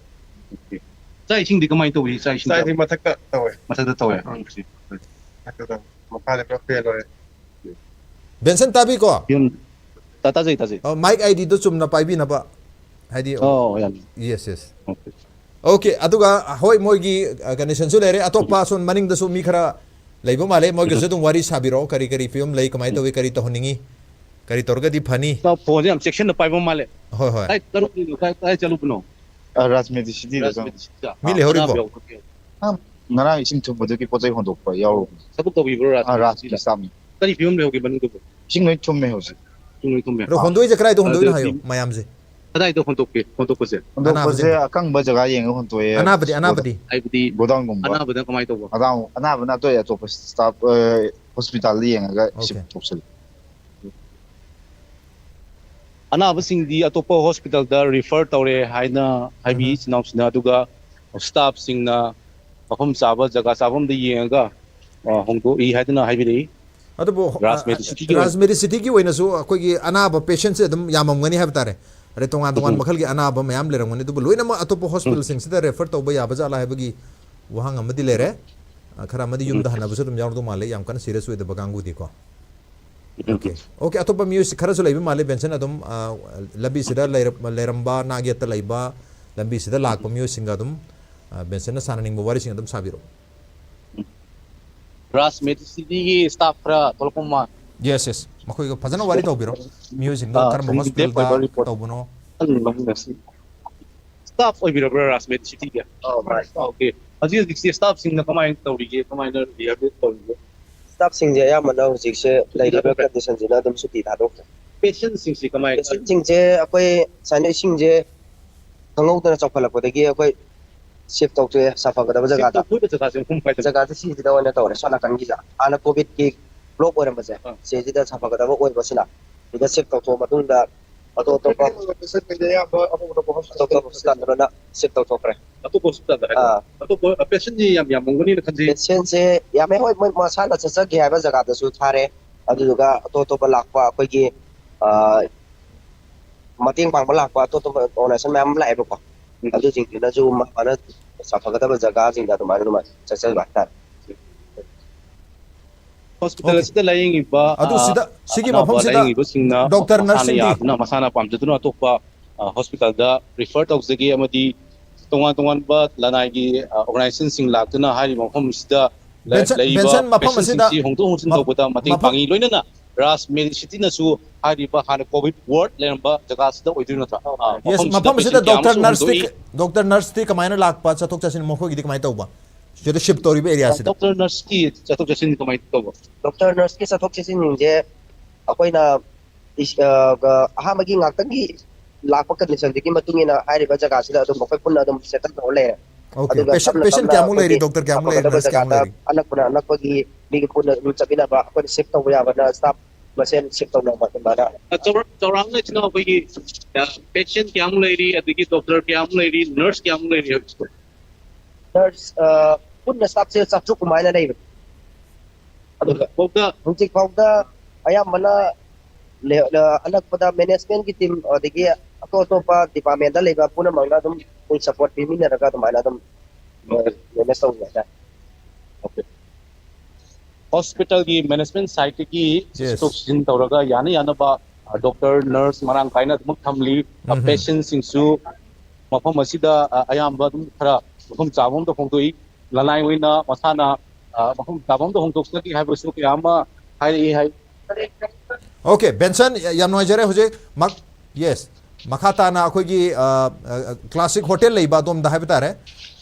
ꯆꯥꯛ ꯏꯁꯤꯡꯗꯤ ꯀꯃꯥꯏꯅ ꯇꯧꯏ? ꯆꯥꯛ ꯏꯁꯤꯡꯗꯤ ꯆꯥꯛ ꯏꯁꯤꯡ ꯃꯊꯛꯇ ꯇꯧꯋꯦ꯫ ꯃꯊꯛꯇ ꯇꯧꯋꯦ꯫ ꯑꯥ꯫ ꯃꯊꯛꯇ ꯇꯧꯋꯦ꯫ ꯃꯈꯥꯗ ꯄꯨꯔꯥ ꯐꯦꯟ ꯑꯣꯏꯔꯦ꯫ ꯕꯦꯟꯁꯟ ꯇꯥꯕꯤꯀꯣ? ꯌꯨꯝ-, ꯇꯥ-, ꯇꯥꯖꯩ, ꯇꯥꯖꯩ꯫ ꯑ, mic ID ꯗꯣ ꯆꯨꯝꯅ ꯄꯥꯏꯕꯤꯅꯕ꯫ ꯍꯥꯏꯗꯤ, ꯑꯣ, ꯌꯥꯅꯤ꯫ Yes, yes꯫ Okay꯫ Okay, ꯑꯗꯨꯒ ꯍꯣꯏ, ꯃꯣꯏꯒꯤ, ꯑ, condition ꯁꯨ ꯂꯩꯔꯦ꯫ ꯑꯇꯣꯞꯄ ꯎꯝ꯫ ꯑꯁꯣꯝ ꯃꯅꯤꯡꯗꯁꯨ ꯃꯤ ꯈꯔ ꯂꯩꯕ ꯃꯥꯜꯂꯦ꯫ ꯃꯣꯏꯒꯁꯨ ꯎꯝ꯫ ꯑꯗꯨꯝ ꯋꯥꯔꯤ ꯁꯥꯕꯤꯔꯛꯑꯣ꯫ ꯀꯔꯤ ꯀꯔꯤ ꯐꯤꯕꯝ ꯂꯩ, ꯀꯃꯥꯏꯅ ꯎꯝ꯫ ꯇꯧꯏ, ꯀꯔꯤ ꯇꯧꯍꯟꯅꯤꯡꯉꯤ, ꯀꯔꯤ ꯇꯧꯔꯒꯗꯤ ꯐꯅꯤ? ꯏꯇꯥꯎ, ꯐꯣꯟꯁꯦ ꯌꯥꯝ ꯆꯦꯛꯁꯤꯟꯅ ꯄꯥꯏꯕ ꯃꯥꯜꯂꯦ꯫ ꯍꯣꯏ, ꯍꯣꯏ꯫ ꯀꯥꯏ ꯀꯔꯝꯗꯣꯏꯅꯣ? ꯀꯥꯏ, ꯀꯥꯏ ꯆꯠꯂꯨꯕꯅꯣ? ꯑ, ꯔꯥꯖ ꯃꯦꯗꯤ ꯁꯤꯇꯤꯗ ꯔꯥꯖ ꯆꯪꯉꯦ꯫ ꯃꯦꯗꯤ ꯁꯤꯇꯤꯗ? ꯃꯤ ꯑꯥ, ꯂꯩꯍꯧꯔꯤꯕꯣ? ꯑꯅꯥꯕ ꯌꯥꯎꯕ ꯈꯣꯠꯄ ꯌꯥꯎꯕ? ꯑ, ꯉꯔꯥꯡ ꯏꯁꯤꯡ ꯊꯨꯝꯕꯗꯨꯒꯤ ꯄꯣꯠ ꯆꯩ ꯍꯣꯟꯗꯣꯛꯄ ꯌꯥꯎꯔꯨꯕꯅꯦ꯫ ꯊꯕꯛ ꯇꯧꯕꯤꯕ꯭ꯔꯣ, ꯔꯥꯖ ꯑ, ꯃꯦꯗꯤ ꯔꯥꯖꯀꯤ ꯁꯤꯇꯤꯗ? ꯁ꯭ꯇꯥꯐꯅꯤ꯫ ꯀꯔꯤ ꯐꯤꯕꯝ ꯂꯩꯍꯧꯒꯦ ꯃꯅꯨꯡꯗꯨꯕꯨ? ꯏꯁꯤꯡ ꯂꯣꯏ ꯊꯨꯝꯃꯦ ꯍꯧꯖꯤꯛ꯫ ꯏꯁꯤꯡ ꯂꯣꯏ ꯊꯨꯝꯃꯦ? ꯑꯗꯣ ꯍꯣꯟꯗꯣꯛꯏꯁꯦ ꯀꯗꯥꯏꯗ ꯍꯣꯟꯗꯣꯛꯏꯅꯣ ꯑꯗꯨꯗꯤ ꯍꯥꯏꯌꯣ, ꯃꯌꯥꯝꯁꯦ꯫ ꯀꯗꯥꯏꯗ ꯍꯣꯟꯗꯣꯛꯀꯦ, ꯍꯣꯟꯗꯣꯛꯄꯁꯦ? ꯍꯣꯟꯗꯣꯛꯄꯁꯦ ꯑꯅꯥꯕꯁꯤꯡꯗꯣ? ꯑꯀꯪꯕ ꯖꯒꯥ ꯌꯦꯡꯉꯒ ꯍꯣꯟꯗꯣꯛꯑꯦ꯫ ꯑꯅꯥꯕꯗꯤ, ꯑꯅꯥꯕꯗꯤ? ꯍꯥꯏꯕꯗꯤ ꯒꯣꯗꯥꯎꯟꯒꯨꯝꯕ꯫ ꯑꯅꯥꯕꯗ ꯀꯃꯥꯏꯅ ꯇꯧꯕ? ꯑꯅꯥꯕ-, ꯑꯅꯥꯕꯅ ꯑꯇꯩ ꯑꯇꯣꯞꯄ ꯁ꯭ꯇꯥꯐ, ꯑ, ꯍꯣꯁꯄꯤꯇꯥꯜꯗ ꯌꯦꯡꯉꯒ ꯑꯣꯀꯦ꯫ ꯁꯤꯐ ꯇꯧꯁꯜꯂꯤ꯫ ꯑꯅꯥꯕꯁꯤꯡꯗꯤ ꯑꯇꯣꯞꯄ ꯍꯣꯁꯄꯤꯇꯥꯜꯗ ꯔꯤꯐꯔ ꯇꯧꯔꯦ ꯍꯥꯏꯅ ꯍꯥꯏꯕꯤ, ꯏꯆꯤꯟ ꯏꯅꯥꯎꯁꯤꯡꯅ꯫ ꯑꯗꯨꯒ ꯁ꯭ꯇꯥꯐꯁꯤꯡꯅ ꯃꯐꯝ ꯆꯥꯕ, ꯖꯒꯥ ꯆꯥꯕ ꯑꯃꯗ ꯌꯦꯡꯉꯒ, ꯑ, ꯍꯣꯡꯗꯣꯛꯏ ꯍꯥꯏꯗꯨꯅ ꯍꯥꯏꯕꯤꯔꯛꯏ꯫ ꯑꯗꯨꯕꯨ ꯔꯥꯖ ꯑ, ꯃꯦꯗꯤꯁꯤꯇꯤꯒꯤ ꯑꯣꯏꯅ꯫ ꯔꯥꯖ ꯃꯦꯗꯤꯁꯤꯇꯤꯒꯤ ꯑꯣꯏꯅꯁꯨ ꯑꯩꯈꯣꯏꯒꯤ ꯑꯅꯥꯕ ꯄꯦꯁꯦꯟꯁꯦ ꯑꯗꯨꯝ ꯌꯥꯝꯃꯝꯒꯅꯤ ꯍꯥꯏꯕ ꯇꯥꯔꯦ꯫ ꯑꯗꯩ ꯇꯣꯉꯥꯟ ꯇꯣꯉꯥꯟ ꯎꯝ꯫ ꯃꯈꯜꯒꯤ ꯑꯅꯥꯕ ꯃꯌꯥꯝ ꯂꯩꯔꯝꯒꯅꯤ, ꯑꯗꯨꯕꯨ ꯂꯣꯏꯅꯃꯛ ꯑꯇꯣꯞꯄ ꯍꯣꯁꯄꯤꯇꯥꯜꯁꯤꯡꯁꯤꯗ ꯔꯦꯐꯔ ꯇꯧꯕ ꯌꯥꯕ ꯖꯥꯠꯂꯥ ꯍꯥꯏꯕꯒꯤ ꯋꯥꯍꯪ ꯑꯃꯗꯤ ꯂꯩꯔꯦ꯫ ꯑ, ꯈꯔ ꯑꯃꯗꯤ ꯌꯨꯝꯗ ꯍꯟꯅꯕꯁꯨ ꯑꯗꯨꯝ ꯌꯥꯎꯔꯗꯧ ꯃꯥꯜꯂꯦ, ꯌꯥꯝ ꯀꯟꯅ ꯁꯤꯔꯤꯌꯁ ꯑꯣꯏꯗꯕ ꯀꯥꯡꯕꯨꯗꯤꯀꯣ꯫ ꯑꯣꯀꯦ, ꯑꯣꯀꯦ, ꯑꯇꯣꯞꯄ ꯃꯤꯑꯣꯏꯁꯤ ꯈꯔꯁꯨ ꯂꯩꯕ ꯃꯥꯜꯂꯦ, ꯕꯦꯟꯁꯟ꯫ ꯑꯗꯨꯝ, ꯑ, ꯂꯝꯕꯤꯁꯤꯗ ꯂꯩꯔ-, ꯂꯩꯔꯝꯕ, ꯅꯥꯛ ꯌꯦꯠꯇ ꯂꯩꯕ, ꯂꯝꯕꯤꯁꯤꯗ ꯂꯥꯛꯄ ꯃꯤꯑꯣꯏꯁꯤꯡꯒ ꯑꯗꯨꯝ, ꯑ, ꯕꯦꯟꯁꯟꯅ ꯁꯥꯟꯅꯅꯤꯡꯕ ꯋꯥꯔꯤꯁꯤꯡ ꯑꯗꯨꯝ ꯁꯥꯕꯤꯔꯛꯑꯣ꯫ ꯔꯥꯖ ꯃꯦꯗꯤꯁꯤꯇꯤꯒꯤ ꯁ꯭ꯇꯥꯐ ꯈꯔ ꯊꯣꯛꯂꯛꯄ ꯃꯥꯜꯂꯦ꯫ ꯌꯦꯁ, ꯌꯦꯁ, ꯃꯈꯣꯏꯒ ꯐꯖꯅ ꯋꯥꯔꯤ ꯇꯧꯕꯤꯔꯣ꯫ ꯃꯤꯑꯣꯏꯁꯤꯡꯗꯣ ꯑꯥ, ꯀꯔꯝꯕ ꯁꯤꯒꯤ ꯂꯦꯞ ꯍꯣꯁꯄꯤꯇꯥꯜꯗ ꯑꯣꯏꯕ ꯔꯤꯄꯣꯔꯠ ꯇꯧꯕꯅꯣ? ꯁ꯭ꯇꯥꯐ ꯑꯣꯏꯕꯤꯔꯕ꯭ꯔꯥ ꯔꯥꯖ ꯃꯦꯗꯤꯁꯤꯇꯤꯒꯤ? ꯑꯣꯀꯦ, ꯍꯧꯖꯤꯛ ꯍꯧꯖꯤꯛꯁꯤ ꯁ꯭ꯇꯥꯐꯁꯤꯡꯅ ꯀꯃꯥꯏꯅ ꯇꯧꯔꯤꯒꯦ, ꯀꯃꯥꯏꯅ ꯔꯤꯍꯦꯕꯤꯂꯤꯇꯦꯠ ꯇꯧꯔꯤꯒꯦ? ꯁ꯭ꯇꯥꯐꯁꯤꯡꯁꯦ ꯑꯌꯥꯝꯕꯅ ꯍꯧꯖꯤꯛꯁꯦ ꯂꯩꯔꯤꯕ ꯀꯟꯗꯤꯁꯟꯁꯤꯅ ꯑꯗꯨꯝ ꯁꯨꯇꯤ ꯊꯥꯗꯣꯛꯈ꯭ꯔꯦ꯫ ꯄꯦꯁꯦꯟꯁꯤꯡꯁꯤ ꯀꯃꯥꯏꯅ? ꯄꯦꯁꯦꯟꯁꯤꯡꯁꯦ ꯑꯩꯈꯣꯏ ꯁꯨꯃꯥꯏꯅ ꯏꯁꯤꯡꯁꯦ ꯈꯪꯍꯧꯗꯅ ꯆꯥꯎꯈꯠꯂꯛꯄꯗꯒꯤ ꯑꯩꯈꯣꯏ ꯁꯤꯐ ꯇꯧꯊꯣꯛꯑꯦ, ꯁꯥꯐꯒꯗꯕ ꯁꯤꯐ ꯖꯒꯥꯗ꯫ ꯇꯧꯊꯣꯛꯏꯕ ꯖꯒꯥꯁꯦ ꯃꯐꯝ ꯀꯥꯏꯗꯅꯣ? ꯖꯒꯥꯁꯦ ꯁꯤꯁꯤꯗ ꯑꯣꯏꯅ ꯇꯧꯔꯦ, ꯁꯣꯝ ꯅꯥꯀꯟꯒꯤꯁꯦ꯫ ꯍꯥꯟꯅ ꯀꯣꯚꯤꯗꯀꯤ ꯕ꯭ꯂꯣꯛ ꯑꯣꯏꯔꯝꯕꯁꯦ, ꯑꯥ꯫ ꯁꯤꯁꯤꯗ ꯁꯥꯐꯒꯗꯕ ꯑꯣꯏꯕꯁꯤꯅ ꯁꯤꯗ ꯁꯤꯐ ꯇꯧꯊꯣꯛꯑ ꯃꯇꯨꯡꯗ ꯑꯇꯣꯞ ꯑꯇꯣꯞꯄ ꯑꯇꯣꯞ ꯑꯇꯣꯞꯄ ꯍꯣꯁꯄꯤꯇꯥꯜꯗ ꯂꯣꯏꯅ ꯁꯤꯐ ꯇꯧꯊꯣꯛꯈ꯭ꯔꯦ꯫ ꯑꯇꯣꯞꯄ ꯍꯣꯁꯄꯤꯇꯥꯜꯗ ꯍꯥꯏꯕ? ꯑꯥ꯫ ꯑꯇꯣꯞꯄ ꯄꯦꯁꯦꯟꯁꯤ ꯌꯥꯝ ꯌꯥꯝꯃꯝꯒꯅꯤꯅ ꯈꯟꯖꯩ꯫ ꯄꯦꯁꯦꯟꯁꯦ ꯌꯥꯝꯃꯦ, ꯍꯣꯏ, ꯃꯣꯏ ꯃꯁꯥꯅ ꯆꯠꯆꯒꯦ ꯍꯥꯏꯕ ꯖꯒꯥꯗꯁꯨ ꯊꯥꯔꯦ꯫ ꯑꯗꯨꯗꯨꯒ ꯑꯇꯣꯞ ꯑꯇꯣꯞꯄ ꯂꯥꯛꯄ ꯑꯩꯈꯣꯏꯒꯤ, ꯑꯥ, ꯃꯇꯦꯡ ꯄꯥꯡꯕ ꯂꯥꯛꯄ ꯑꯇꯣꯞ ꯑꯇꯣꯞꯄ ꯑꯣꯔꯒꯅꯥꯏꯖꯦꯁꯟ ꯃꯌꯥꯝ ꯑꯃ ꯂꯥꯛꯑꯦꯕꯀꯣ꯫ ꯎꯝ꯫ ꯑꯗꯨꯁꯤꯡꯗꯨꯅꯁꯨ ꯃꯥꯅ ꯆꯥꯎꯈꯠꯀꯗꯕ ꯖꯒꯥꯁꯤꯡꯗ ꯑꯗꯨꯃꯥꯏꯅ ꯑꯗꯨꯃꯥꯏꯅ ꯆꯠꯆꯕ ꯍꯥꯏꯇꯥꯔꯦ꯫ Hospital okay. ꯑꯁꯤꯗ ꯂꯥꯏꯌꯦꯡꯉꯤꯕ, ꯑꯗꯨ ꯑ, ꯁꯤꯗ, ꯁꯤꯒꯤ ꯑꯅꯥꯕ ꯃꯐꯝꯁꯤꯗ ꯂꯥꯏꯌꯦꯡꯉꯤꯕꯁꯤꯡꯅ ꯗꯣꯛꯇꯔ ꯃꯁꯥꯅ ꯅꯔꯁꯁꯤꯡꯗꯤ? ꯌꯥꯗꯨꯅ, ꯃꯁꯥꯅ ꯄꯥꯝꯖꯗꯨꯅ ꯑꯇꯣꯞꯄ, ꯑ, ꯍꯣꯁꯄꯤꯇꯥꯜꯗ ꯔꯤꯐꯔ ꯇꯧꯖꯒꯦ ꯑꯃꯗꯤ ꯇꯣꯉꯥꯟ ꯇꯣꯉꯥꯟꯕ ꯂꯅꯥꯏꯒꯤ, ꯑ, ꯑꯣꯔꯒꯅꯥꯏꯖꯦꯁꯟꯁꯤꯡ ꯂꯥꯛꯇꯨꯅ ꯍꯥꯏꯔꯤꯕ ꯃꯐꯝꯁꯤꯗ ꯂꯩ-, ꯕꯦꯟꯁꯟ, ꯂꯩꯔꯤꯕ ꯕꯦꯟꯁꯟ, ꯃꯐꯝ ꯑꯁꯤꯗ ꯄꯦꯁꯦꯟꯁꯤꯡꯁꯤ ꯍꯣꯡꯗꯣꯛ ꯍꯣꯡꯖꯤꯟ ꯃꯐ-, ꯇꯧꯕꯗ ꯃꯇꯦꯡ ꯃꯐꯝ ꯄꯥꯡꯉꯤ꯫ ꯂꯣꯏꯅꯅ ꯔꯥꯖ ꯃꯦꯗꯤꯁꯤꯇꯤꯅꯁꯨ ꯍꯥꯏꯔꯤꯕ ꯍꯥꯟꯅ ꯀꯣꯚꯤꯗ ꯋꯥꯔꯗ ꯂꯩꯔꯝꯕ ꯖꯒꯥꯁꯤꯗ ꯑꯣꯏꯗꯣꯏ ꯅꯠꯇ꯭ꯔꯥ? ꯑ, ꯌꯦꯁ, ꯃꯐꯝꯁꯤꯗ ꯃꯐꯝ ꯑꯁꯤꯗ ꯄꯦꯁꯦꯟ ꯀꯌꯥ ꯗꯣꯛꯇꯔ ꯑꯃꯁꯨ ꯅꯔꯁꯇꯤ, ꯍꯣꯡꯗꯣꯛꯏ꯫ ꯗꯣꯛꯇꯔ ꯅꯔꯁꯇꯤ ꯀꯃꯥꯏꯅ ꯂꯥꯛꯄ, ꯆꯠꯊꯣꯛ ꯆꯠꯁꯤꯟ ꯃꯈꯣꯏꯒꯤꯗꯤ ꯀꯃꯥꯏꯅ ꯇꯧꯕ? ꯁꯤꯗ ꯁꯤꯐ ꯇꯧꯔꯤꯕ ꯑꯦꯔꯤꯌꯥꯁꯤꯗ? ꯗꯣꯛꯇꯔ ꯅꯔꯁꯀꯤ ꯆꯠꯊꯣꯛ ꯆꯠꯁꯤꯟ ꯀꯃꯥꯏꯅ ꯇꯧꯕ? ꯗꯣꯛꯇꯔ ꯅꯔꯁꯀꯤ ꯆꯠꯊꯣꯛ ꯆꯠꯁꯤꯟꯁꯤꯡꯁꯦ ꯑꯩꯈꯣꯏꯅ ꯏꯁ-, ꯑ, ꯒ-, ꯑꯍꯥꯟꯕꯒꯤ ꯉꯥꯛꯇꯪꯒꯤ ꯂꯥꯛꯄ ꯀꯟꯗꯤꯁꯟꯗꯨꯒꯤ ꯃꯇꯨꯡ ꯏꯟꯅ ꯍꯥꯏꯔꯤꯕ ꯖꯒꯥꯁꯤꯗ ꯑꯗꯨꯝ ꯑꯩꯈꯣꯏ ꯄꯨꯟꯅ ꯑꯗꯨꯝ ꯁꯦꯇꯜ ꯇꯧꯔ ꯂꯩꯔꯦ꯫ ꯑꯣꯀꯦ꯫ ꯑꯗꯨꯒ ꯄꯦꯁꯦꯟ, ꯇꯞꯅ ꯄꯦꯁꯦꯟ ꯇꯞꯅ ꯀꯌꯥꯃꯨꯛ ꯂꯩꯔꯤ? ꯑꯩꯈꯣꯏꯒꯤ ꯗꯣꯛꯇꯔ ꯀꯌꯥꯃꯨꯛ ꯂꯩꯔꯤ? ꯐꯒꯠꯀꯗꯕ ꯅꯔꯁ ꯀꯌꯥꯃꯨꯛ ꯖꯒꯥꯗ ꯂꯩꯔꯤ? ꯑꯅꯛꯄꯅ ꯑꯅꯛꯄꯒꯤ ꯃꯤꯒ ꯄꯨꯟꯅ ꯑꯗꯨꯝ ꯆꯠꯃꯤꯟꯅꯕ, ꯑꯩꯈꯣꯏꯅ ꯁꯤꯐ ꯇꯧꯕ ꯌꯥꯕꯅ ꯁ꯭ꯇꯥꯐ ꯃꯁꯦꯟ ꯁꯤꯞ ꯇꯧꯅꯕ ꯑꯗꯨꯃꯥꯏꯅ꯫ ꯆꯥꯎꯔꯥꯛꯅ ꯏꯆꯤꯟ ꯏꯅꯥꯎ ꯑꯩꯈꯣꯏꯒꯤ ꯄꯦꯁꯦꯟ ꯀꯌꯥꯃꯨꯛ ꯂꯩꯔꯤ, ꯑꯗꯒꯤ ꯗꯣꯛꯇꯔ ꯀꯌꯥꯃꯨꯛ ꯂꯩꯔꯤ, ꯅꯔꯁ ꯀꯌꯥꯃꯨꯛ ꯂꯩꯔꯤ ꯍꯧꯖꯤꯛ? ꯅꯔꯁ ꯄꯨꯟꯅ ꯁ꯭ꯇꯥꯐꯁꯦ ꯆꯥꯇ꯭ꯔꯨꯛ ꯀꯃꯥꯏꯅ ꯂꯩꯕꯅꯤ꯫ ꯑꯗꯨꯒ ꯐꯥꯎꯗ ꯍꯧꯖꯤꯛ ꯐꯥꯎꯗ ꯑꯌꯥꯝꯕꯅ ꯑꯅꯛꯄꯗ ꯃꯦꯅꯦꯖꯃꯦꯟꯒꯤ ꯇꯤꯝ, ꯑꯗꯒꯤ ꯑꯇꯣꯞ ꯑꯇꯣꯞꯄ ꯗꯤꯄꯥꯔꯠꯃꯦꯟꯗ ꯂꯩꯕ ꯄꯨꯝꯅꯃꯛꯅ ꯑꯗꯨꯝ ꯐꯨꯜ ꯁꯄꯣꯔꯠ ꯄꯤꯃꯤꯟꯅꯔꯒ ꯑꯗꯨꯃꯥꯏꯅ ꯑꯗꯨꯝ ꯃꯦꯅꯦꯖ ꯇꯧꯕ ꯍꯥꯏꯇꯥꯔꯦ꯫ ꯍꯣꯁꯄꯤꯇꯥꯜꯒꯤ ꯃꯦꯅꯦꯖꯃꯦꯟ ꯁꯥꯏꯠꯇꯒꯤ ꯆꯠꯊꯣꯛ ꯆꯠꯁꯤꯟ ꯇꯧꯔꯒ ꯌꯥꯅ ꯌꯥꯅꯕ ꯗꯣꯛꯇꯔ ꯅꯔꯁ ꯃꯔꯥꯡ ꯀꯥꯏꯅ ꯑꯗꯨꯃꯛ ꯊꯝꯂꯤ꯫ ꯄꯦꯁꯦꯟꯁꯤꯡꯁꯨ ꯃꯐꯝ ꯑꯁꯤꯗ ꯑꯌꯥꯝꯕ ꯑꯗꯨꯝ ꯈꯔ ꯃꯐꯝ ꯆꯥꯕ ꯑꯃꯗ ꯍꯣꯡꯗꯣꯛꯏ꯫ ꯂꯅꯥꯏ ꯑꯣꯏꯅ ꯃꯁꯥꯅ ꯃꯐꯝ ꯆꯥꯕ ꯑꯃꯗ ꯍꯣꯡꯗꯣꯛꯆꯒꯦ ꯍꯥꯏꯕꯁꯨ ꯀꯌꯥ ꯑꯃ ꯍꯥꯏꯔꯛꯏ ꯍꯥꯏ꯫ ꯑꯣꯀꯦ ꯕꯦꯟꯁꯟ, ꯌꯥꯝ ꯅꯨꯡꯉꯥꯏꯖꯔꯦ꯫ ꯍꯧꯖꯤꯛ ꯃꯛ ꯌꯦꯁ, ꯃꯈꯥ ꯇꯥꯅ ꯑꯩꯈꯣꯏꯒꯤ ꯀ꯭ꯂꯥꯁꯤꯛ ꯍꯣꯇꯦꯜ ꯂꯩꯕ ꯑꯗꯣꯝꯗ ꯍꯥꯏꯕ ꯇꯥꯔꯦ,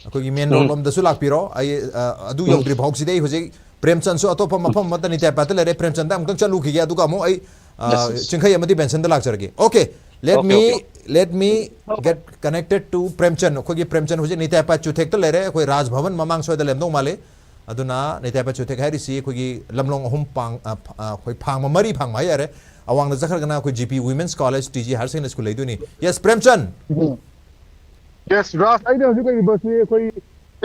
ꯑꯩꯈꯣꯏꯒꯤ ꯃꯦꯟ ꯔꯣꯗ ꯂꯣꯝꯗꯁꯨ ꯂꯥꯛꯄꯤꯔꯣ꯫ ꯑꯩ ꯑ, ꯑꯗꯨ ꯌꯧꯗ꯭ꯔꯤ ꯐꯥꯎꯁꯤꯗꯤ ꯑꯩ ꯍꯧꯖꯤꯛ ꯄ꯭ꯔꯦꯝꯆꯟꯁꯨ ꯑꯇꯣꯞꯄ ꯃꯐꯝ ꯑꯃꯠꯇ ꯅꯤꯇꯥꯏ ꯄꯥꯠꯇ ꯂꯩꯔꯦ꯫ ꯄ꯭ꯔꯦꯝꯆꯟꯗ ꯑꯃꯨꯛꯇꯪ ꯆꯠꯂꯨꯈꯤꯒꯦ, ꯑꯗꯨꯒ ꯑꯃꯨꯛ ꯑꯩ ꯑ, ꯆꯤꯡꯈꯩ ꯑꯃꯗꯤ ꯕꯦꯟꯁꯟꯗ ꯂꯥꯛꯆꯔꯒꯦ꯫ Okay, let Okay, me okay. let me get connected to ꯄ꯭ꯔꯦꯝꯆꯟ꯫ ꯑꯩꯈꯣꯏꯒꯤ ꯄ꯭ꯔꯦꯝꯆꯟ ꯍꯧꯖꯤꯛ ꯅꯤꯇꯥꯏ ꯄꯥꯠ ꯆꯨꯊꯦꯛꯇ ꯂꯩꯔꯦ꯫ ꯑꯩꯈꯣꯏ ꯔꯥꯖ ꯚꯕꯟ ꯃꯃꯥꯡ ꯁ꯭ꯋꯥꯏꯗ ꯂꯩꯔꯝꯗꯧ ꯃꯥꯜꯂꯤ꯫ ꯑꯗꯨꯅ ꯅꯤꯇꯥꯏ ꯄꯥꯠ ꯆꯨꯊꯦꯛ ꯍꯥꯏꯔꯤꯁꯤ ꯑꯩꯈꯣꯏꯒꯤ ꯂꯝꯂꯣꯡ ꯑꯍꯨꯝ ꯄꯥꯡ ꯑ, ꯐ- ꯑ, ꯑꯩꯈꯣꯏ ꯐꯥꯡꯕ ꯃꯔꯤ ꯐꯥꯡꯕ ꯍꯥꯏꯇꯥꯔꯦ꯫ ꯑꯋꯥꯡꯗ ꯆꯠꯈ꯭ꯔꯒꯅ ꯑꯩꯈꯣꯏ G P Women's College, T G Higher Secondary School ꯂꯩꯗꯣꯏꯅꯤ꯫ Yes, ꯄ꯭ꯔꯦꯝꯆꯟ꯫ ꯌꯦꯁ ꯔꯥꯖ, ꯑꯩꯅ ꯍꯧꯖꯤꯛ ꯂꯩꯔꯤꯕꯁꯤ ꯑꯩꯈꯣꯏ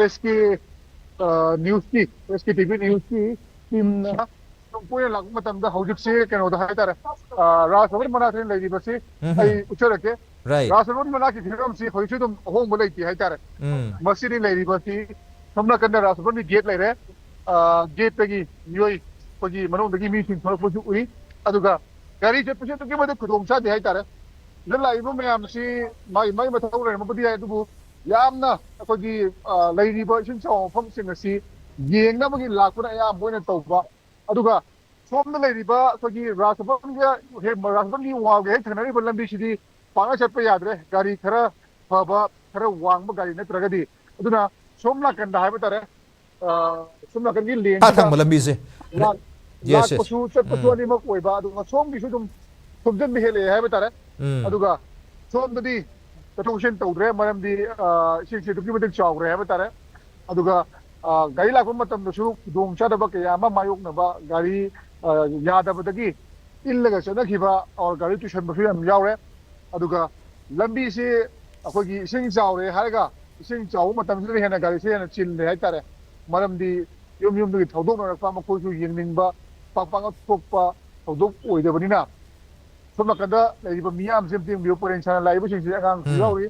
ꯑꯦꯁ ꯀꯦ ꯅ꯭ꯌꯨꯁꯀꯤ, ꯑꯦꯁ ꯀꯦ ꯇꯤ ꯚꯤ ꯅ꯭ꯌꯨꯁꯀꯤ ꯇꯤꯝꯅ ꯇꯣꯏꯅ ꯂꯥꯛꯄ ꯃꯇꯝꯗ ꯍꯧꯖꯤꯛꯁꯤ ꯀꯩꯅꯣꯗ ꯍꯥꯏꯇꯥꯔꯦ, ꯔꯥꯖ ꯚꯕꯟ ꯃꯅꯥꯛꯇ ꯂꯩꯔꯤꯕꯁꯤ꯫ ꯑꯩ ꯎꯠꯆꯔꯛꯀꯦ꯫ Right. ꯔꯥꯖ ꯚꯕꯟ ꯃꯅꯥꯛꯀꯤ ꯐꯤꯕꯝꯁꯤ ꯍꯧꯖꯤꯛꯁꯨ ꯑꯗꯨꯝ ꯑꯍꯣꯡꯕ ꯂꯩꯇꯦ ꯍꯥꯏꯇꯥꯔꯦ꯫ ꯎꯝ. ꯃꯁꯤꯗꯤ ꯂꯩꯔꯤꯕꯁꯤ ꯁꯣꯝ ꯅꯥꯀꯟꯗ ꯔꯥꯖ ꯚꯕꯟꯒꯤ ꯒꯦꯠ ꯂꯩꯔꯦ꯫ ꯒꯦꯠꯇꯒꯤ ꯃꯤꯑꯣꯏ ꯑꯩꯈꯣꯏꯒꯤ ꯃꯅꯨꯡꯗꯒꯤ ꯃꯤꯁꯤꯡ ꯊꯣꯛꯂꯛꯄꯁꯨ ꯎꯏ꯫ ꯑꯗꯨꯒ ꯒꯥꯔꯤ ꯆꯠꯄꯁꯦ ꯑꯗꯨꯛꯀꯤ ꯃꯇꯤꯛ ꯈꯨꯗꯣꯡ ꯆꯥꯗꯦ ꯍꯥꯏꯇꯥꯔꯦ꯫ ꯁꯤꯗ ꯂꯥꯛꯏꯕ ꯃꯌꯥꯝꯁꯤ ꯃꯥꯒꯤ ꯃꯥꯒꯤ ꯃꯊꯧ ꯂꯩꯔꯝꯕꯕꯨꯗꯤ ꯌꯥꯏ, ꯑꯗꯨꯕꯨ ꯌꯥꯝꯅ ꯑꯩꯈꯣꯏꯒꯤ ꯂꯩꯔꯤꯕ ꯏꯁꯤꯡ ꯆꯥꯎꯕ ꯃꯐꯝꯁꯤꯡ ꯑꯁꯤ ꯌꯦꯡꯅꯕꯒꯤ ꯂꯥꯛꯄꯅ ꯑꯌꯥꯝꯕ ꯑꯣꯏꯅ ꯇꯧꯕ꯫ ꯑꯗꯨꯒ ꯁꯣꯝꯗ ꯂꯩꯔꯤꯕ ꯑꯩꯈꯣꯏꯒꯤ ꯔꯥꯖ ꯚꯕꯟꯒ ꯍꯦꯛ ꯔꯥꯖ ꯚꯕꯟꯒꯤ ꯋꯥꯜꯒ ꯍꯦꯛ ꯊꯪꯅꯔꯤꯕ ꯂꯝꯕꯤꯁꯤꯗꯤ ꯄꯥꯛꯅ ꯆꯠꯄ ꯌꯥꯗ꯭ꯔꯦ, ꯒꯥꯔꯤ ꯈꯔ ꯐꯕ, ꯈꯔ ꯋꯥꯡꯕ ꯒꯥꯔꯤ ꯅꯠꯇ꯭ꯔꯒꯗꯤ꯫ ꯑꯗꯨꯅ ꯁꯣꯝ ꯅꯥꯀꯟꯗ ꯍꯥꯏꯕ ꯇꯥꯔꯦ, ꯑ, ꯁꯣꯝ ꯅꯥꯀꯟꯒꯤ ꯈꯥ ꯂꯦꯟꯁꯤꯗ ꯊꯪꯕ ꯂꯝꯕꯤꯁꯦ꯫ ꯂꯥꯛ- Yes, yes. ꯂꯥꯛꯄꯁꯨ ꯆꯠꯄꯁꯨ ꯎꯝ. ꯑꯅꯤꯃꯛ ꯑꯣꯏꯕ, ꯑꯗꯨꯒ ꯁꯣꯝꯒꯤꯁꯨ ꯑꯗꯨꯝ ꯊꯣꯝꯖꯤꯟꯕ ꯍꯦꯜꯂꯛꯑꯦ ꯍꯥꯏꯕ ꯇꯥꯔꯦ꯫ ꯎꯝ. ꯑꯗꯨꯒ ꯁꯣꯝꯗꯗꯤ ꯆꯠꯊꯣꯛ ꯆꯠꯁꯤꯟ ꯇꯧꯗ꯭ꯔꯦ, ꯃꯔꯝꯗꯤ ꯑ, ꯏꯁꯤꯡꯁꯤ ꯑꯗꯨꯛꯀꯤ ꯃꯇꯤꯛ ꯆꯥꯎꯈ꯭ꯔꯦ ꯍꯥꯏꯕ ꯇꯥꯔꯦ꯫ ꯑꯗꯨꯒ ꯑ, ꯒꯥꯔꯤ ꯂꯥꯛꯄ ꯃꯇꯝꯗꯁꯨ ꯈꯨꯗꯣꯡ ꯆꯥꯗꯕ ꯀꯌꯥ ꯑꯃ ꯃꯥꯌꯣꯛꯅꯕ, ꯒꯥꯔꯤ ꯑ, ꯌꯥꯗꯕꯗꯒꯤ ꯏꯜꯂꯒ ꯆꯠꯅꯈꯤꯕ ꯑꯣꯔ ꯒꯥꯔꯤ ꯇꯨꯁꯟꯕꯁꯨ ꯌꯥꯝ ꯌꯥꯎꯔꯦ꯫ ꯑꯗꯨꯒ ꯂꯝꯕꯤꯁꯤ ꯑꯩꯈꯣꯏꯒꯤ ꯏꯁꯤꯡ ꯆꯥꯎꯔꯦ ꯍꯥꯏꯔꯒ ꯏꯁꯤꯡ ꯆꯥꯎꯕ ꯃꯇꯝꯁꯤꯗ ꯍꯦꯟꯅ ꯒꯥꯔꯤꯁꯦ ꯍꯦꯟꯅ ꯆꯤꯜꯂꯦ ꯍꯥꯏꯇꯥꯔꯦ꯫ ꯃꯔꯝꯗꯤ ꯌꯨꯝ ꯌꯨꯝꯗꯒꯤ ꯊꯧꯗꯣꯛꯅꯔꯛꯄ, ꯃꯈꯣꯏꯁꯨ ꯌꯦꯡꯅꯤꯡꯕ, ꯄꯥꯛ ꯄꯥꯛꯅ ꯊꯣꯛꯄ ꯊꯧꯗꯣꯛ ꯑꯣꯏꯗꯕꯅꯤꯅ꯫ ꯁꯣꯝ ꯅꯥꯀꯟꯗ ꯂꯩꯔꯤꯕ ꯃꯤꯌꯥꯝꯁꯤ ꯑꯝꯇ ꯌꯦꯡꯕꯤꯌꯨ, ꯄꯔꯦꯡ ꯁꯥꯅ ꯂꯥꯛꯏꯕꯁꯤꯡꯁꯤ ꯑꯉꯥꯡꯁꯨ ꯎꯝ꯫ ꯌꯥꯎꯔꯤ,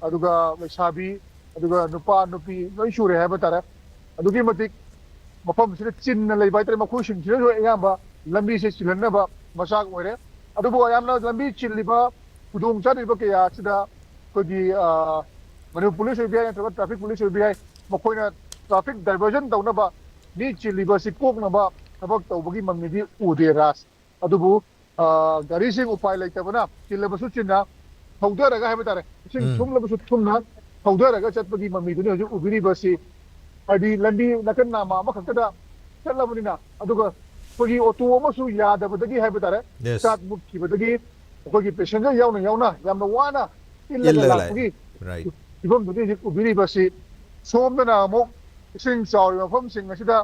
ꯑꯗꯨꯒ ꯂꯩꯁꯥꯕꯤ, ꯑꯗꯨꯒ ꯅꯨꯄꯥ ꯅꯨꯄꯤ ꯂꯣꯏ ꯁꯨꯔꯦ ꯍꯥꯏꯕ ꯇꯥꯔꯦ꯫ ꯑꯗꯨꯛꯀꯤ ꯃꯇꯤꯛ ꯃꯐꯝꯁꯤꯗ ꯆꯤꯟꯅ ꯂꯩꯕ ꯍꯥꯏꯇꯥꯔꯦ꯫ ꯃꯈꯣꯏꯁꯤꯡꯁꯤꯅꯁꯨ ꯑꯌꯥꯝꯕ ꯂꯝꯕꯤꯁꯦ ꯆꯤꯜꯍꯟꯅꯕ ꯃꯆꯥꯛ ꯑꯣꯏꯔꯦ꯫ ꯑꯗꯨꯕꯨ ꯌꯥꯝꯅ ꯂꯝꯕꯤ ꯆꯤꯜꯂꯤꯕ ꯈꯨꯗꯣꯡ ꯆꯥꯗ꯭ꯔꯤꯕ ꯀꯌꯥ ꯑꯁꯤꯗ ꯑꯩꯈꯣꯏꯒꯤ, ꯑ, ꯃꯅꯤꯄꯨꯔ ꯄꯨꯂꯤꯁ ꯑꯣꯏꯕ ꯌꯥꯏ, ꯅꯠꯇ꯭ꯔꯒ ꯇ꯭ꯔꯥꯐꯤꯛ ꯄꯨꯂꯤꯁ ꯑꯣꯏꯕ ꯌꯥꯏ, ꯃꯈꯣꯏꯅ ꯇ꯭ꯔꯥꯐꯤꯛ ꯗꯥꯏꯚꯔꯖꯟ ꯇꯧꯅꯕ, ꯃꯤ ꯆꯤꯜꯂꯤꯕ ꯑꯁꯤ ꯀꯣꯛꯅꯕ ꯊꯕꯛ ꯇꯧꯕꯒꯤ ꯃꯃꯤꯗꯤ ꯎꯗꯦ, ꯔꯥꯖ꯫ ꯑꯗꯨꯕꯨ, ꯑ, ꯒꯥꯔꯤꯁꯤꯡ ꯎꯄꯥꯏ ꯂꯩꯇꯕꯅ, ꯆꯤꯜꯂꯕꯁꯨ ꯆꯤꯟꯅ ꯊꯧꯗꯔꯒ ꯍꯥꯏꯕ ꯇꯥꯔꯦ, ꯏꯁꯤꯡ ꯎꯝ꯫ ꯊꯨꯝꯂꯕꯁꯨ ꯊꯨꯝꯅ ꯊꯧꯗꯔꯒ ꯆꯠꯄꯒꯤ ꯃꯃꯤꯗꯨꯅꯤ ꯍꯧꯖꯤꯛ ꯎꯕꯤꯔꯤꯕꯁꯤ꯫ ꯍꯥꯏꯗꯤ ꯂꯝꯕꯤ ꯅꯥꯀꯟ ꯅꯥꯝꯃ ꯑꯃꯈꯛꯇꯗ ꯆꯠꯂꯕꯅꯤꯅ, ꯑꯗꯨꯒ ꯑꯩꯈꯣꯏꯒꯤ ꯑꯣꯇꯣ ꯑꯃꯁꯨ ꯌꯥꯗꯕꯗꯒꯤ ꯍꯥꯏꯕ ꯇꯥꯔꯦ, Yes. ꯁ꯭ꯇꯥꯔꯠ ꯃꯨꯠꯈꯤꯕꯗꯒꯤ ꯑꯩꯈꯣꯏꯒꯤ ꯄꯦꯁꯦꯟꯖꯔ ꯌꯥꯎꯅ ꯌꯥꯎꯅ ꯌꯥꯝꯅ ꯋꯥꯅ ꯏꯜꯂꯒ ꯏꯜꯂꯒ ꯂꯥꯛꯄꯒꯤ ꯂꯥꯛꯑꯦ꯫ Right. ꯐꯤꯕꯝꯗꯨꯅꯤ ꯍꯧꯖꯤꯛ ꯎꯕꯤꯔꯤꯕꯁꯤ꯫ ꯁꯣꯝꯗꯅ ꯑꯃꯨꯛ ꯏꯁꯤꯡ ꯆꯥꯎꯔꯤꯕ ꯃꯐꯝꯁꯤꯡ ꯑꯁꯤꯗ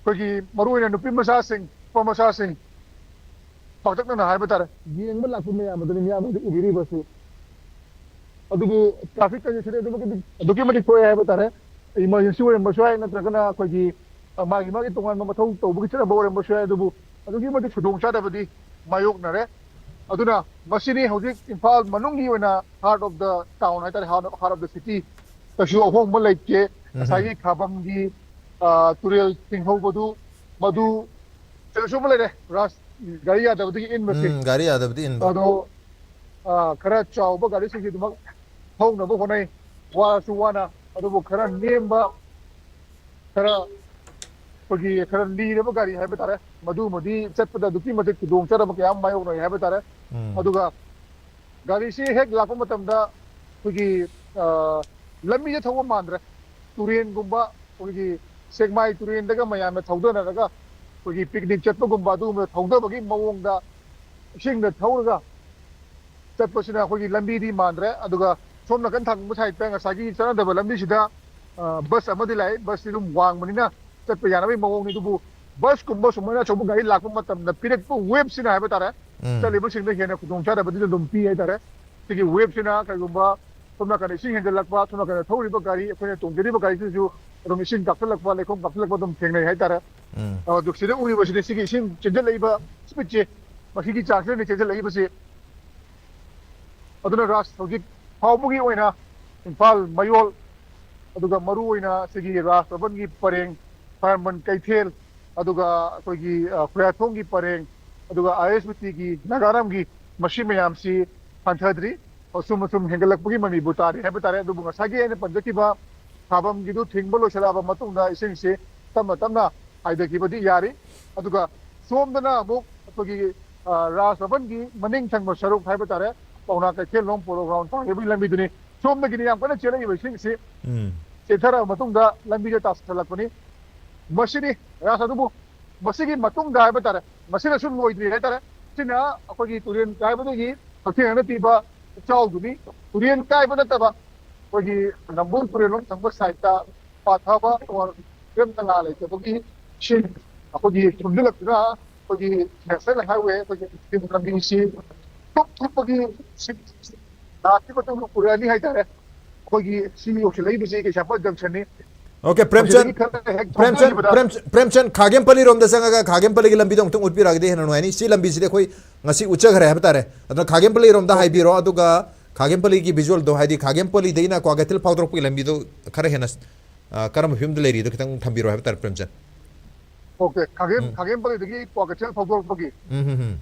ꯑꯩꯈꯣꯏꯒꯤ ꯃꯔꯨꯑꯣꯏꯅ ꯅꯨꯄꯤ ꯃꯆꯥꯁꯤꯡ, ꯅꯨꯄꯥ ꯃꯆꯥꯁꯤꯡ, ꯄꯥꯛꯇꯛꯅꯅ ꯍꯥꯏꯕ ꯇꯥꯔꯦ, ꯌꯦꯡꯕ ꯂꯥꯛꯄ ꯃꯌꯥꯝ ꯑꯗꯨꯅꯤ ꯃꯤꯌꯥꯝ ꯑꯗꯨ ꯎꯕꯤꯔꯤꯕꯁꯤ꯫ ꯑꯗꯨꯕꯨ ꯇ꯭ꯔꯥꯐꯤꯛ ꯀꯟꯖꯦꯁꯟ ꯑꯗꯨꯛꯀꯤ ꯃꯇꯤꯛ, ꯑꯗꯨꯛꯀꯤ ꯃꯇꯤꯛ ꯊꯣꯛꯑꯦ ꯍꯥꯏꯕ ꯇꯥꯔꯦ꯫ ꯏꯃꯥꯔꯖꯦꯟꯁꯤ ꯑꯣꯏꯔꯝꯕꯁꯨ ꯌꯥꯏ, ꯅꯠꯇ꯭ꯔꯒꯅ ꯑꯩꯈꯣꯏꯒꯤ, ꯑ, ꯃꯥꯒꯤ ꯃꯥꯒꯤ ꯇꯣꯉꯥꯟꯕ ꯃꯊꯧ ꯇꯧꯕꯒꯤ ꯆꯠꯅꯕ ꯑꯣꯏꯔꯝꯕꯁꯨ ꯌꯥꯏ꯫ ꯑꯗꯨꯕꯨ ꯑꯗꯨꯛꯀꯤ ꯃꯇꯤꯛ ꯈꯨꯗꯣꯡꯆꯥꯗꯕꯗꯤ ꯃꯥꯌꯣꯛꯅꯔꯦ꯫ ꯑꯗꯨꯅ ꯃꯁꯤꯅꯤ ꯍꯧꯖꯤꯛ ꯏꯝꯐꯥꯜ ꯃꯅꯨꯡꯒꯤ ꯑꯣꯏꯅ heart of the town ꯍꯥꯏꯇꯥꯔꯦ, heart of, heart of the city, ꯀꯩꯁꯨ ꯑꯍꯣꯡꯕ ꯂꯩꯇꯦ꯫ ꯎꯝ꯫ ꯉꯁꯥꯏꯒꯤ ꯈꯥꯕꯝꯒꯤ, ꯑ, ꯇꯨꯔꯦꯜ ꯆꯤꯡꯍꯧꯕꯗꯨ, ꯃꯗꯨ ꯀꯩꯁꯨ ꯑꯃ ꯂꯩꯔꯦ, ꯔꯥꯖ, ꯒꯥꯔꯤ ꯌꯥꯗꯕꯗꯒꯤ ꯏꯟꯕꯁꯦ꯫ ꯎꯝ, ꯒꯥꯔꯤ ꯌꯥꯗꯕꯗꯤ ꯏꯟꯕ꯫ ꯑꯗꯣ, ꯑ, ꯈꯔ ꯆꯥꯎꯕ ꯒꯥꯔꯤꯁꯤꯡꯁꯤ ꯑꯗꯨꯃꯛ ꯊꯧꯅꯕ ꯍꯣꯠꯅꯩ, ꯋꯥꯔꯁꯨ ꯋꯥꯅ꯫ ꯑꯗꯨꯕꯨ ꯈꯔ ꯅꯦꯝꯕ, ꯈꯔ ꯑꯩꯈꯣꯏꯒꯤ ꯈꯔ ꯂꯤꯔꯕ ꯒꯥꯔꯤ ꯍꯥꯏꯕ ꯇꯥꯔꯦ, ꯃꯗꯨꯃꯗꯤ ꯆꯠꯄꯗ ꯑꯗꯨꯛꯀꯤ ꯃꯇꯤꯛ ꯈꯨꯗꯣꯡꯆꯥꯗꯕ ꯀꯌꯥ ꯑꯃ ꯃꯥꯌꯣꯛꯅꯔꯤ ꯍꯥꯏꯕ ꯇꯥꯔꯦ꯫ ꯎꯝ꯫ ꯑꯗꯨꯒ ꯒꯥꯔꯤꯁꯤ ꯍꯦꯛ ꯂꯥꯛꯄ ꯃꯇꯝꯗ ꯑꯩꯈꯣꯏꯒꯤ, ꯑ, ꯂꯝꯕꯤꯗ ꯊꯧꯕ ꯃꯥꯟꯗ꯭ꯔꯦ, ꯇꯨꯔꯦꯟꯒꯨꯝꯕ, ꯑꯩꯈꯣꯏꯒꯤ ꯁꯦꯛꯃꯥꯏ ꯇꯨꯔꯦꯟꯗꯒ ꯃꯌꯥꯝꯅ ꯊꯧꯗꯅꯔꯒ ꯑꯩꯈꯣꯏꯒꯤ ꯄꯤꯛꯅꯤꯛ ꯆꯠꯄꯒꯨꯝꯕ ꯑꯗꯨꯒꯨꯝꯕ ꯊꯧꯗꯕꯒꯤ ꯃꯑꯣꯡꯗ ꯏꯁꯤꯡꯗ ꯊꯧꯔꯒ ꯆꯠꯄꯁꯤꯅ ꯑꯩꯈꯣꯏꯒꯤ ꯂꯝꯕꯤꯗꯤ ꯃꯥꯟꯗ꯭ꯔꯦ꯫ ꯑꯗꯨꯒ ꯁꯣꯝ ꯅꯥꯀꯟ ꯊꯪꯕ ꯁꯥꯏꯠꯇ ꯉꯁꯥꯏꯒꯤ ꯆꯠꯅꯗꯕ ꯂꯝꯕꯤꯁꯤꯗ, ꯑ, ꯕꯁ ꯑꯃꯗꯤ ꯂꯥꯛꯏ꯫ ꯕꯁꯁꯤ ꯑꯗꯨꯝ ꯋꯥꯡꯕꯅꯤꯅ ꯆꯠꯄ ꯌꯥꯅꯕꯒꯤ ꯃꯑꯣꯡꯅꯤ, ꯑꯗꯨꯕꯨ ꯕꯁꯀꯨꯝꯕ ꯁꯨꯃꯥꯏꯅ ꯑꯆꯧꯕ ꯒꯥꯔꯤ ꯂꯥꯛꯄ ꯃꯇꯝꯗ ꯄꯤꯔꯛꯄ ꯋꯦꯞꯁꯤꯅ ꯍꯥꯏꯕ ꯇꯥꯔꯦ, ꯎꯝ꯫ ꯆꯠꯂꯤꯕꯁꯤꯡꯗ ꯍꯦꯟꯅ ꯈꯨꯗꯣꯡꯆꯥꯗꯕꯗꯤ ꯑꯗꯨꯝ ꯄꯤ ꯍꯥꯏꯇꯥꯔꯦ꯫ ꯁꯤꯒꯤ ꯋꯦꯞꯁꯤꯅ ꯀꯩꯒꯨꯝꯕ ꯁꯣꯝ ꯅꯥꯀꯟꯗ ꯏꯁꯤꯡ ꯍꯦꯟꯒꯠꯂꯛꯄ, ꯁꯣꯝ ꯅꯥꯀꯟꯗ ꯊꯧꯔꯤꯕ ꯒꯥꯔꯤ, ꯑꯩꯈꯣꯏꯅ ꯇꯣꯡꯖꯔꯤꯕ ꯒꯥꯔꯤꯁꯤꯁꯨ ꯑꯗꯨꯝ ꯏꯁꯤꯡ ꯀꯥꯞꯁꯤꯜꯂꯛꯄ, ꯂꯩꯈꯣꯝ ꯀꯥꯞꯁꯤꯜꯂꯛꯄ ꯑꯗꯨꯝ ꯊꯦꯡꯅꯩ ꯍꯥꯏꯇꯥꯔꯦ꯫ ꯎꯝ꯫ ꯑꯗꯨ ꯁꯤꯗ ꯎꯔꯤꯕꯁꯤꯗꯤ ꯁꯤꯒꯤ ꯏꯁꯤꯡ ꯆꯦꯟꯁꯤꯜꯂꯛꯏꯕ ꯁ꯭ꯄꯤꯠꯁꯦ, ꯃꯁꯤꯒꯤ ꯆꯥꯡꯁꯤꯗꯅꯤ ꯆꯦꯟꯁꯤꯜꯂꯛꯏꯕꯁꯤ꯫ ꯑꯗꯨꯅ ꯔꯥꯖ, ꯍꯧꯖꯤꯛ ꯐꯥꯎꯕꯒꯤ ꯑꯣꯏꯅ ꯏꯝꯐꯥꯜ ꯃꯌꯣꯜ, ꯑꯗꯨꯒ ꯃꯔꯨ ꯑꯣꯏꯅ ꯁꯤꯒꯤ ꯔꯥꯖ ꯚꯕꯟꯒꯤ ꯄꯔꯦꯡ, ꯈ꯭ꯋꯥꯏꯔꯝꯕꯟ ꯀꯩꯊꯦꯜ, ꯑꯗꯨꯒ ꯑꯩꯈꯣꯏꯒꯤ, ꯑ, ꯈꯨꯌꯥꯊꯣꯡꯒꯤ ꯄꯔꯦꯡ, ꯑꯗꯨꯒ ꯑꯥꯏ ꯑꯦꯁ ꯕꯤ ꯇꯤꯒꯤ ꯅꯥꯒꯥꯔꯥꯝꯒꯤ, ꯃꯁꯤ ꯃꯌꯥꯝꯁꯤ ꯍꯟꯊꯗ꯭ꯔꯤ꯫ ꯑꯁꯨꯝ ꯑꯁꯨꯝ ꯍꯦꯟꯒꯠꯂꯛꯄꯒꯤ ꯃꯃꯤꯕꯨ ꯇꯥꯔꯤ ꯍꯥꯏꯕ ꯇꯥꯔꯦ꯫ ꯑꯗꯨꯕꯨ ꯉꯁꯥꯏꯒꯤ ꯑꯩꯅ ꯄꯟꯖꯈꯤꯕ ꯊꯥꯕꯝꯒꯤꯗꯨ ꯊꯤꯡꯕ ꯂꯣꯏꯁꯤꯜꯂꯛꯑꯕ ꯃꯇꯨꯡꯗ ꯏꯁꯤꯡꯁꯤ ꯇꯞꯅ ꯇꯞꯅ ꯍꯥꯏꯊꯈꯤꯕꯗꯤ ꯌꯥꯔꯤ꯫ ꯑꯗꯨꯒ ꯁꯣꯝꯗꯅ ꯑꯃꯨꯛ ꯑꯩꯈꯣꯏꯒꯤ, ꯑ, ꯔꯥꯖ ꯚꯕꯟꯒꯤ ꯃꯅꯤꯡ ꯊꯪꯕ ꯁꯔꯨꯛ ꯍꯥꯏꯕ ꯇꯥꯔꯦ, ꯄꯥꯎꯅꯥ ꯀꯩꯊꯦꯜꯂꯣꯝ ꯄꯣꯂꯣ ꯒ꯭ꯔꯥꯎꯟ ꯇꯥꯈꯤꯕꯒꯤ ꯂꯝꯕꯤꯗꯨꯅꯤ꯫ ꯁꯣꯝꯗꯒꯤꯗꯤ ꯌꯥꯝ ꯀꯟꯅ ꯆꯦꯜꯂꯛꯏꯕ ꯏꯁꯤꯡꯁꯤ ꯎꯝ꯫ ꯆꯦꯟꯊꯔꯛꯑꯕ ꯃꯇꯨꯡꯗ ꯂꯝꯕꯤꯗ ꯇꯥꯁꯤꯜꯂꯛꯄꯅꯤ꯫ ꯃꯁꯤꯅꯤ ꯔꯥꯖ, ꯑꯗꯨꯕꯨ ꯃꯁꯤꯒꯤ ꯃꯇꯨꯡꯗ ꯍꯥꯏꯕ ꯇꯥꯔꯦ, ꯃꯁꯤꯅꯁꯨ ꯂꯣꯏꯗ꯭ꯔꯤ ꯍꯥꯏꯇꯥꯔꯦ꯫ ꯁꯤꯅ ꯑꯩꯈꯣꯏꯒꯤ ꯇꯨꯔꯦꯟ ꯀꯥꯏꯕꯗꯒꯤ ꯍꯛꯊꯦꯡꯅꯅ ꯄꯤꯕ ꯏꯆꯥꯎꯗꯨꯅꯤ꯫ ꯇꯨꯔꯦꯟ ꯀꯥꯏꯕ ꯅꯠꯇꯕ ꯑꯩꯈꯣꯏꯒꯤ ꯅꯝꯕꯨꯜ ꯇꯨꯔꯦꯜꯂꯣꯝ ꯊꯪꯕ ꯁꯥꯏꯠꯇ ꯄꯥꯊꯕ ꯑꯣꯔ ꯇꯨꯔꯦꯜ ꯅꯂꯥ ꯂꯩꯇꯕꯒꯤ ꯏꯁꯤꯡ ꯑꯩꯈꯣꯏꯒꯤ ꯊꯨꯝꯖꯤꯜꯂꯛꯇꯨꯅ ꯑꯩꯈꯣꯏꯒꯤ ꯅꯦꯁꯅꯦꯜ ꯍꯥꯏꯋꯦ, ꯑꯩꯈꯣꯏꯒꯤ ꯂꯝꯕꯤꯁꯤ ꯊꯨꯞ ꯊꯨꯞꯄꯒꯤ ꯏꯁꯤꯡ ꯂꯥꯛꯈꯤꯕ ꯃꯇꯨꯡꯗ ꯄꯨꯔꯛꯑꯅꯤ ꯍꯥꯏꯇꯥꯔꯦ꯫ ꯑꯩꯈꯣꯏꯒꯤ ꯁꯤ ꯌꯧꯁꯤꯜꯂꯛꯏꯕꯁꯤ ꯀꯩꯁꯥꯝꯄꯥꯠ ꯖꯪꯁꯟꯅꯤ꯫ ꯑꯣꯀꯦ, ꯄ꯭ꯔꯦꯝꯆꯟ, ꯃꯁꯤꯗꯒꯤ ꯈꯔ ꯍꯦꯛ ꯄ꯭ꯔꯦꯝꯆꯟ, ꯊꯧꯗꯈꯤꯕꯗ ꯄ꯭ꯔꯦꯝ-, ꯄ꯭ꯔꯦꯝꯆꯟ, ꯈꯥꯒꯦꯝꯄꯜꯂꯤꯔꯣꯝꯗ ꯆꯪꯉꯒ ꯈꯥꯒꯦꯝꯄꯜꯂꯤꯒꯤ ꯂꯝꯕꯤꯗꯣ ꯑꯃꯨꯛꯇꯪ ꯎꯠꯄꯤꯔꯛꯑꯒꯗꯤ ꯍꯦꯟꯅ ꯅꯨꯡꯉꯥꯏꯅꯤ꯫ ꯁꯤ ꯂꯝꯕꯤꯁꯤꯗꯤ ꯑꯩꯈꯣꯏ ꯉꯁꯤ ꯎꯠꯆꯈ꯭ꯔꯦ ꯍꯥꯏꯕ ꯇꯥꯔꯦ꯫ ꯑꯗꯨꯅ ꯈꯥꯒꯦꯝꯄꯜꯂꯤꯔꯣꯝꯗ ꯍꯥꯏꯕꯤꯔꯣ, ꯑꯗꯨꯒ ꯈꯥꯒꯦꯝꯄꯜꯂꯤꯒꯤ ꯚꯤꯖꯨꯋꯦꯜꯗꯣ, ꯍꯥꯏꯗꯤ ꯈꯥꯒꯦꯝꯄꯜꯂꯤꯗꯒꯤꯅ ꯀ꯭ꯋꯥꯀꯩꯊꯦꯜ ꯐꯥꯎꯗꯣꯔꯛꯄꯒꯤ ꯂꯝꯕꯤꯗꯣ ꯈꯔ ꯍꯦꯟꯅ, ꯑ, ꯀꯔꯝꯕ ꯐꯤꯕꯝꯗ ꯂꯩꯔꯤꯗꯣ ꯈꯤꯇꯪ ꯊꯝꯕꯤꯔꯣ ꯍꯥꯏꯕ ꯇꯥꯔꯦ, ꯄ꯭ꯔꯦꯝꯆꯟ꯫ ꯑꯣꯀꯦ, ꯈꯥꯒꯦꯝ, ꯎꯝ꯫ ꯈꯥꯒꯦꯝꯄꯜꯂꯤꯗꯒꯤ ꯀ꯭ꯋꯥꯀꯩꯊꯦꯜ ꯐꯥꯎꯗꯣꯔꯛꯄꯒꯤ꯫ ꯎꯝ, ꯎꯝ, ꯎꯝ꯫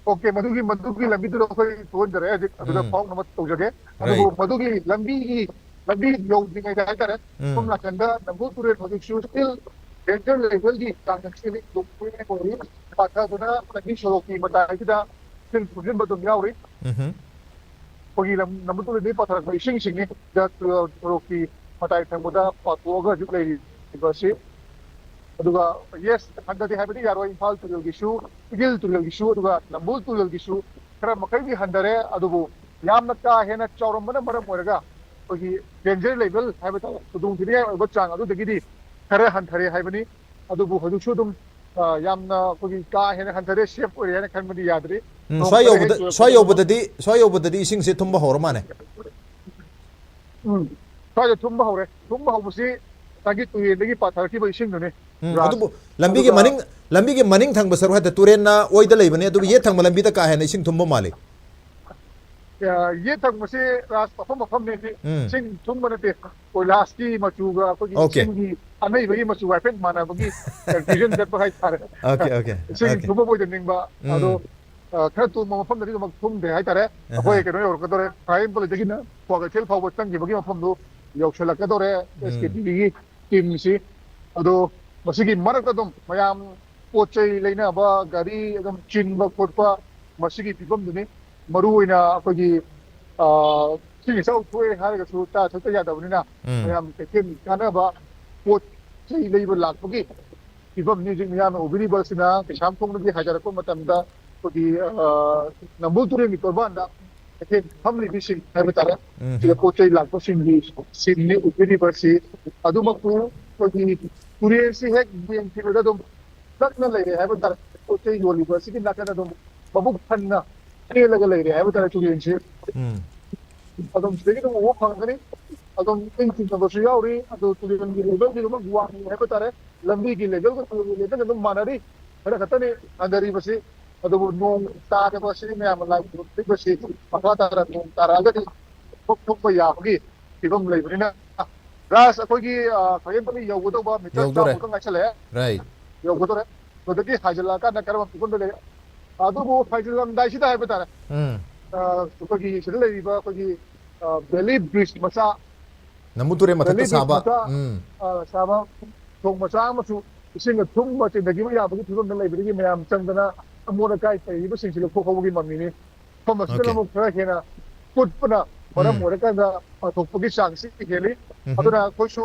ꯑꯣꯀꯦ, ꯃꯗꯨꯒꯤ, ꯃꯗꯨꯒꯤ ꯂꯝꯕꯤꯗꯨꯗ ꯑꯩꯈꯣꯏ ꯊꯣꯛꯍꯟꯖꯔꯦ ꯍꯧꯖꯤꯛ, ꯑꯗꯨꯗ ꯎꯝ꯫ ꯐꯥꯎꯅꯕ ꯇꯧꯖꯒꯦ꯫ Right. ꯑꯗꯨꯕꯨ ꯃꯗꯨꯒꯤ ꯂꯝꯕꯤꯒꯤ, ꯂꯝꯕꯤ ꯌꯧꯗ꯭ꯔꯤꯉꯩꯗ ꯍꯥꯏꯇꯥꯔꯦ, ꯎꯝ꯫ ꯁꯣꯝ ꯅꯥꯀꯟꯗ ꯅꯝꯕꯨꯜ ꯇꯨꯔꯦꯜ ꯍꯧꯖꯤꯛꯁꯨ still danger level ꯒꯤ ꯆꯥꯡꯗ ꯆꯦꯜꯂꯤ꯫ ꯄꯥꯊꯗꯨꯅ ꯂꯝꯕꯤ ꯁꯣꯔꯣꯛꯀꯤ ꯃꯇꯥꯏꯁꯤꯗ ꯏꯁꯤꯡ ꯊꯨꯝꯖꯤꯟꯕ ꯑꯗꯨꯝ ꯌꯥꯎꯔꯤ꯫ ꯎꯝ꯫ ꯑꯩꯈꯣꯏꯒꯤ ꯂꯝ, ꯅꯝꯕꯨꯜ ꯇꯨꯔꯦꯜꯗꯒꯤ ꯄꯥꯊꯔꯛꯄ ꯏꯁꯤꯡꯁꯤꯡꯅꯤ ꯁꯤꯗ ꯁꯣꯔꯣꯛꯀꯤ ꯃꯇꯥꯏ ꯊꯪꯕꯗ ꯄꯥꯊꯣꯛꯑꯒ ꯍꯧꯖꯤꯛ ꯂꯩꯔꯤꯕ ꯑꯁꯤ꯫ ꯑꯗꯨꯒ yes, ꯍꯟꯊꯗꯦ ꯍꯥꯏꯕꯗꯤ ꯌꯥꯔꯣꯏ꯫ ꯏꯝꯐꯥꯜ ꯇꯨꯔꯦꯜꯒꯤꯁꯨ, ꯏꯔꯤꯜ ꯇꯨꯔꯦꯜꯒꯤꯁꯨ, ꯑꯗꯨꯒ ꯅꯝꯕꯨꯜ ꯇꯨꯔꯦꯜꯒꯤꯁꯨ ꯈꯔ ꯃꯈꯩꯗꯤ ꯍꯟꯊꯔꯦ, ꯑꯗꯨꯕꯨ ꯌꯥꯝꯅ ꯀꯥ ꯍꯦꯟꯅ ꯆꯥꯎꯔꯝꯕꯅ ꯃꯔꯝ ꯑꯣꯏꯔꯒ ꯑꯩꯈꯣꯏꯒꯤ danger level ꯍꯥꯏꯕ ꯇꯥꯔꯦ, ꯈꯨꯗꯣꯡꯊꯤꯅꯤꯡꯉꯥꯏ ꯑꯣꯏꯕ ꯆꯥꯡ ꯑꯗꯨꯗꯒꯤꯗꯤ ꯈꯔ ꯍꯟꯊꯔꯦ ꯍꯥꯏꯕꯅꯤ꯫ ꯑꯗꯨꯕꯨ ꯍꯧꯖꯤꯛꯁꯨ ꯑꯗꯨꯝ ꯑ, ꯌꯥꯝꯅ ꯑꯩꯈꯣꯏꯒꯤ ꯀꯥ ꯍꯦꯟꯅ ꯍꯟꯊꯔꯦ, ꯁꯦꯐ ꯑꯣꯏꯔꯦ ꯍꯥꯏꯅ ꯈꯟꯕꯗꯤ ꯌꯥꯗ꯭ꯔꯤ꯫ ꯎꯝ, ꯅꯣꯡ ꯁ꯭ꯋꯥꯏ ꯈꯔ ꯍꯦꯛ ꯌꯧꯕꯗ ꯆꯨꯔꯛꯄꯗ ꯁ꯭ꯋꯥꯏ ꯑꯗꯨꯝ ꯌꯧꯕꯗꯗꯤ ꯁ꯭ꯋꯥꯏ ꯌꯧꯕꯗꯗꯤ ꯏꯁꯤꯡꯁꯦ ꯊꯨꯝꯕ ꯍꯧꯔ ꯃꯥꯜꯂꯦ꯫ ꯎꯝ, ꯁ꯭ꯋꯥꯏꯗ ꯊꯨꯝꯕ ꯍꯧꯔꯦ꯫ ꯊꯨꯝꯕ ꯍꯧꯕꯁꯤ ꯉꯁꯥꯏꯒꯤ ꯇꯨꯔꯦꯜꯗꯒꯤ ꯄꯥꯊꯔꯛꯈꯤꯕ ꯏꯁꯤꯡꯗꯨꯅꯤ꯫ ꯎꯝ, ꯔꯥꯖ꯫ ꯑꯗꯨꯕꯨ ꯂꯝꯕꯤꯒꯤ ꯑꯗꯨꯒ ꯃꯅꯤꯡ ꯂꯝꯕꯤꯒꯤ ꯃꯅꯤꯡ ꯊꯪꯕ ꯁꯔꯨꯛ ꯍꯥꯏꯇꯥꯔꯦ, ꯇꯨꯔꯦꯜꯅ ꯑꯣꯏꯗ ꯂꯩꯕꯅꯦ, ꯑꯗꯨꯕꯨ ꯌꯦꯠ ꯊꯪꯕ ꯂꯝꯕꯤꯗ ꯀꯥ ꯍꯦꯟꯅ ꯏꯁꯤꯡ ꯊꯨꯝꯕ ꯃꯥꯜꯂꯤ꯫ ꯑ, ꯌꯦꯠ ꯊꯪꯕꯁꯤ ꯔꯥꯖ, ꯃꯐꯝ ꯃꯐꯝꯅꯤ꯫ ꯎꯝ꯫ ꯏꯁꯤꯡ ꯊꯨꯝꯕ ꯅꯠꯇꯦ, ꯀꯣꯏꯂꯥꯁꯀꯤ ꯃꯆꯨꯒ ꯑꯩꯈꯣꯏꯒꯤ Okay꯫ ꯏꯁꯤꯡꯒꯤ ꯑꯅꯩꯕꯒꯤ ꯃꯆꯨ ꯍꯥꯏꯐꯦꯠ ꯃꯥꯟꯅꯕꯒꯤ ꯀꯟꯐ꯭ꯌꯨꯖꯟ ꯆꯠꯄ ꯍꯥꯏꯇꯥꯔꯦ꯫ Okay, okay, ꯏꯁꯤꯡ okay꯫ ꯊꯨꯝꯕ ꯑꯣꯏꯗ ꯅꯤꯡꯕ꯫ ꯎꯝ꯫ ꯑꯗꯣ, ꯑ, ꯈꯔ ꯇꯣꯡꯕ ꯃꯐꯝꯗꯗꯤ ꯑꯗꯨꯃꯛ ꯊꯨꯝꯗꯦ ꯍꯥꯏꯇꯥꯔꯦ꯫ ꯑꯍꯥ꯫ ꯑꯩꯈꯣꯏ ꯀꯩꯅꯣ ꯌꯧꯔꯛꯀꯗꯧꯔꯦ, ꯈ꯭ꯋꯥꯏꯔꯦꯝ ꯀꯣꯂꯦꯖꯇꯒꯤꯅ ꯀ꯭ꯋꯥꯀꯩꯊꯦꯜ ꯐꯥꯎꯕ ꯆꯪꯈꯤꯕꯒꯤ ꯃꯐꯝꯗꯨ ꯌꯧꯁꯤꯜꯂꯛꯀꯗꯧꯔꯦ꯫ ꯎꯝ꯫ ꯑꯦꯁ ꯀꯦ ꯇꯤꯚꯤꯒꯤ ꯇꯤꯝꯁꯤ꯫ ꯑꯗꯣ ꯃꯁꯤꯒꯤ ꯃꯔꯛꯇ ꯑꯗꯨꯝ ꯃꯌꯥꯝ ꯄꯣꯠ ꯆꯩ ꯂꯩꯅꯕ, ꯒꯥꯔꯤ ꯑꯗꯨꯝ ꯆꯤꯟꯕ ꯈꯣꯠꯄ, ꯃꯁꯤꯒꯤ ꯐꯤꯕꯝꯗꯨꯅꯤ꯫ ꯃꯔꯨ ꯑꯣꯏꯅ ꯑꯩꯈꯣꯏꯒꯤ, ꯑ, ꯏꯁꯤꯡ ꯏꯆꯥꯎ ꯊꯣꯛꯑꯦ ꯍꯥꯏꯔꯒꯁꯨ ꯆꯥ ꯊꯛꯇ ꯌꯥꯗꯕꯅꯤꯅ ꯎꯝ꯫ ꯃꯌꯥꯝ ꯀꯩꯊꯦꯜ ꯀꯥꯟꯅꯕ ꯄꯣꯠ ꯆꯩ ꯂꯩꯕ ꯂꯥꯛꯄꯒꯤ ꯐꯤꯕꯝꯅꯤ ꯍꯧꯖꯤꯛ ꯃꯤꯌꯥꯝꯅ ꯎꯕꯤꯔꯤꯕ ꯑꯁꯤꯅ ꯀꯩꯁꯥꯝꯊꯣꯡꯗꯒꯤ ꯍꯥꯏꯊꯔꯛꯄ ꯃꯇꯝꯗ ꯑꯩꯈꯣꯏꯒꯤ, ꯑ, ꯅꯝꯕꯨꯜ ꯇꯨꯔꯦꯜꯒꯤ ꯇꯣꯔꯕꯥꯟꯗ ꯀꯩꯊꯦꯜ ꯐꯝꯂꯤꯕꯁꯤꯡ ꯍꯥꯏꯕ ꯇꯥꯔꯦ꯫ ꯎꯝ꯫ ꯁꯤꯗ ꯄꯣꯠ ꯆꯩ ꯂꯥꯛꯄꯁꯤꯡꯒꯤ ꯁꯤꯟꯅꯤ ꯎꯕꯤꯔꯤꯕꯁꯤ꯫ ꯑꯗꯨꯃꯛꯄꯨ ꯑꯩꯈꯣꯏꯒꯤ ꯇꯨꯔꯦꯜꯁꯤ ꯍꯦꯛ ꯌꯦꯡꯈꯤꯕꯗ ꯑꯗꯨꯝ ꯅꯛꯅ ꯂꯩꯔꯦ ꯍꯥꯏꯕ ꯇꯥꯔꯦ꯫ ꯄꯣꯠ ꯆꯩ ꯌꯣꯜꯂꯤꯕ ꯑꯁꯤꯒꯤ ꯅꯥꯀꯟ ꯑꯗꯨꯝ ꯃꯕꯨꯛ ꯊꯟꯅ ꯆꯦꯜꯂꯒ ꯂꯩꯔꯦ ꯍꯥꯏꯕ ꯇꯥꯔꯦ ꯇꯨꯔꯦꯜꯁꯤ꯫ ꯎꯝ꯫ ꯑꯗꯨꯝ ꯁꯤꯗꯒꯤ ꯑꯗꯨꯝ ꯎꯕ ꯐꯪꯒꯅꯤ꯫ ꯑꯗꯨꯝ ꯏꯪ ꯆꯤꯡꯅꯕꯁꯨ ꯌꯥꯎꯔꯤ꯫ ꯑꯗꯨ ꯇꯨꯔꯦꯜꯒꯤ ꯂꯦꯚꯦꯜꯗꯤ ꯑꯗꯨꯝ ꯋꯥꯡꯉꯤ ꯍꯥꯏꯕ ꯇꯥꯔꯦ꯫ ꯂꯝꯕꯤꯒꯤ ꯂꯦꯚꯦꯜꯒ ꯇꯨꯔꯦꯜꯒꯤ ꯂꯦꯚꯦꯜꯒ ꯑꯗꯨꯝ ꯃꯥꯟꯅꯔꯤ꯫ ꯈꯔ ꯈꯛꯇꯅꯤ ꯍꯟꯊꯔꯤꯕꯁꯤ꯫ ꯑꯗꯨꯕꯨ ꯅꯣꯡ ꯇꯥꯗꯕ ꯑꯁꯤꯅ ꯃꯌꯥꯝꯅ ꯂꯥꯏ ꯈꯨꯔꯨꯝꯕꯤꯕꯁꯤ ꯃꯈꯥ ꯇꯥꯅ ꯅꯣꯡ ꯇꯥꯔꯛꯑꯒꯗꯤ ꯊꯣꯛ ꯊꯣꯛꯄ ꯌꯥꯕꯒꯤ ꯐꯤꯕꯝ ꯂꯩꯕꯅꯤꯅ꯫ ꯔꯥꯖ, ꯑꯩꯈꯣꯏꯒꯤ, ꯑ, ꯈ꯭ꯋꯥꯏꯔꯦꯝꯕꯟ ꯌꯧꯒꯗꯧꯕ ꯃꯤꯇꯔ ꯌꯧꯗꯣꯔꯦ꯫ ꯇꯔꯥꯃꯨꯛꯇ ꯉꯥꯏꯁꯜꯂꯛꯑꯦ꯫ Right꯫ ꯌꯧꯒꯗꯧꯔꯦ꯫ ꯑꯗꯨꯗꯒꯤ ꯍꯥꯏꯖꯤꯜꯂꯛꯑꯀꯥꯟꯗ ꯀꯔꯝꯕ ꯐꯤꯕꯝꯗ ꯂꯩ? ꯑꯗꯨꯕꯨ ꯍꯥꯏꯖꯤꯜꯂꯝꯗꯥꯏꯁꯤꯗ ꯍꯥꯏꯕ ꯇꯥꯔꯦ꯫ ꯎꯝ꯫ ꯑ, ꯑꯩꯈꯣꯏꯒꯤ ꯁꯤꯗ ꯂꯩꯔꯤꯕ ꯑꯩꯈꯣꯏꯒꯤ, ꯑ, ꯕꯦꯂꯤ ꯕ꯭ꯔꯤꯖ ꯃꯆꯥ, ꯅꯝꯕꯨꯜ ꯇꯨꯔꯦꯜ ꯃꯊꯛꯇ ꯕꯦꯂꯤ ꯕ꯭ꯔꯤꯖ ꯁꯥꯕ꯫ ꯃꯆꯥ, ꯎꯝ꯫ ꯑ, ꯁꯥꯕ ꯊꯣꯡ ꯃꯆꯥ ꯑꯃꯁꯨ ꯏꯁꯤꯡꯅ ꯊꯨꯝꯕ ꯆꯤꯟꯊꯈꯤꯕ ꯌꯥꯕꯒꯤ ꯐꯤꯕꯝꯗ ꯂꯩꯕꯗꯒꯤ ꯃꯌꯥꯝ ꯆꯪꯗꯅ ꯑꯃꯣꯠ ꯑꯀꯥꯏ ꯄꯩꯔꯤꯕꯁꯤꯡꯁꯤ ꯂꯧꯊꯣꯛꯍꯧꯕꯒꯤ ꯃꯃꯤꯅꯤ꯫ ꯃꯐꯝ ꯑꯁꯤꯗꯅ Okay꯫ ꯑꯃꯨꯛ ꯈꯔ ꯍꯦꯟꯅ ꯀꯨꯠꯄꯅ ꯃꯔꯝ ꯎꯝ꯫ ꯑꯣꯏꯔꯀꯥꯟꯗ ꯄꯥꯊꯣꯛꯄꯒꯤ ꯆꯥꯡꯁꯤ ꯍꯦꯜꯂꯤ꯫ ꯎꯝ꯫ ꯑꯗꯨꯅ ꯑꯩꯈꯣꯏꯁꯨ,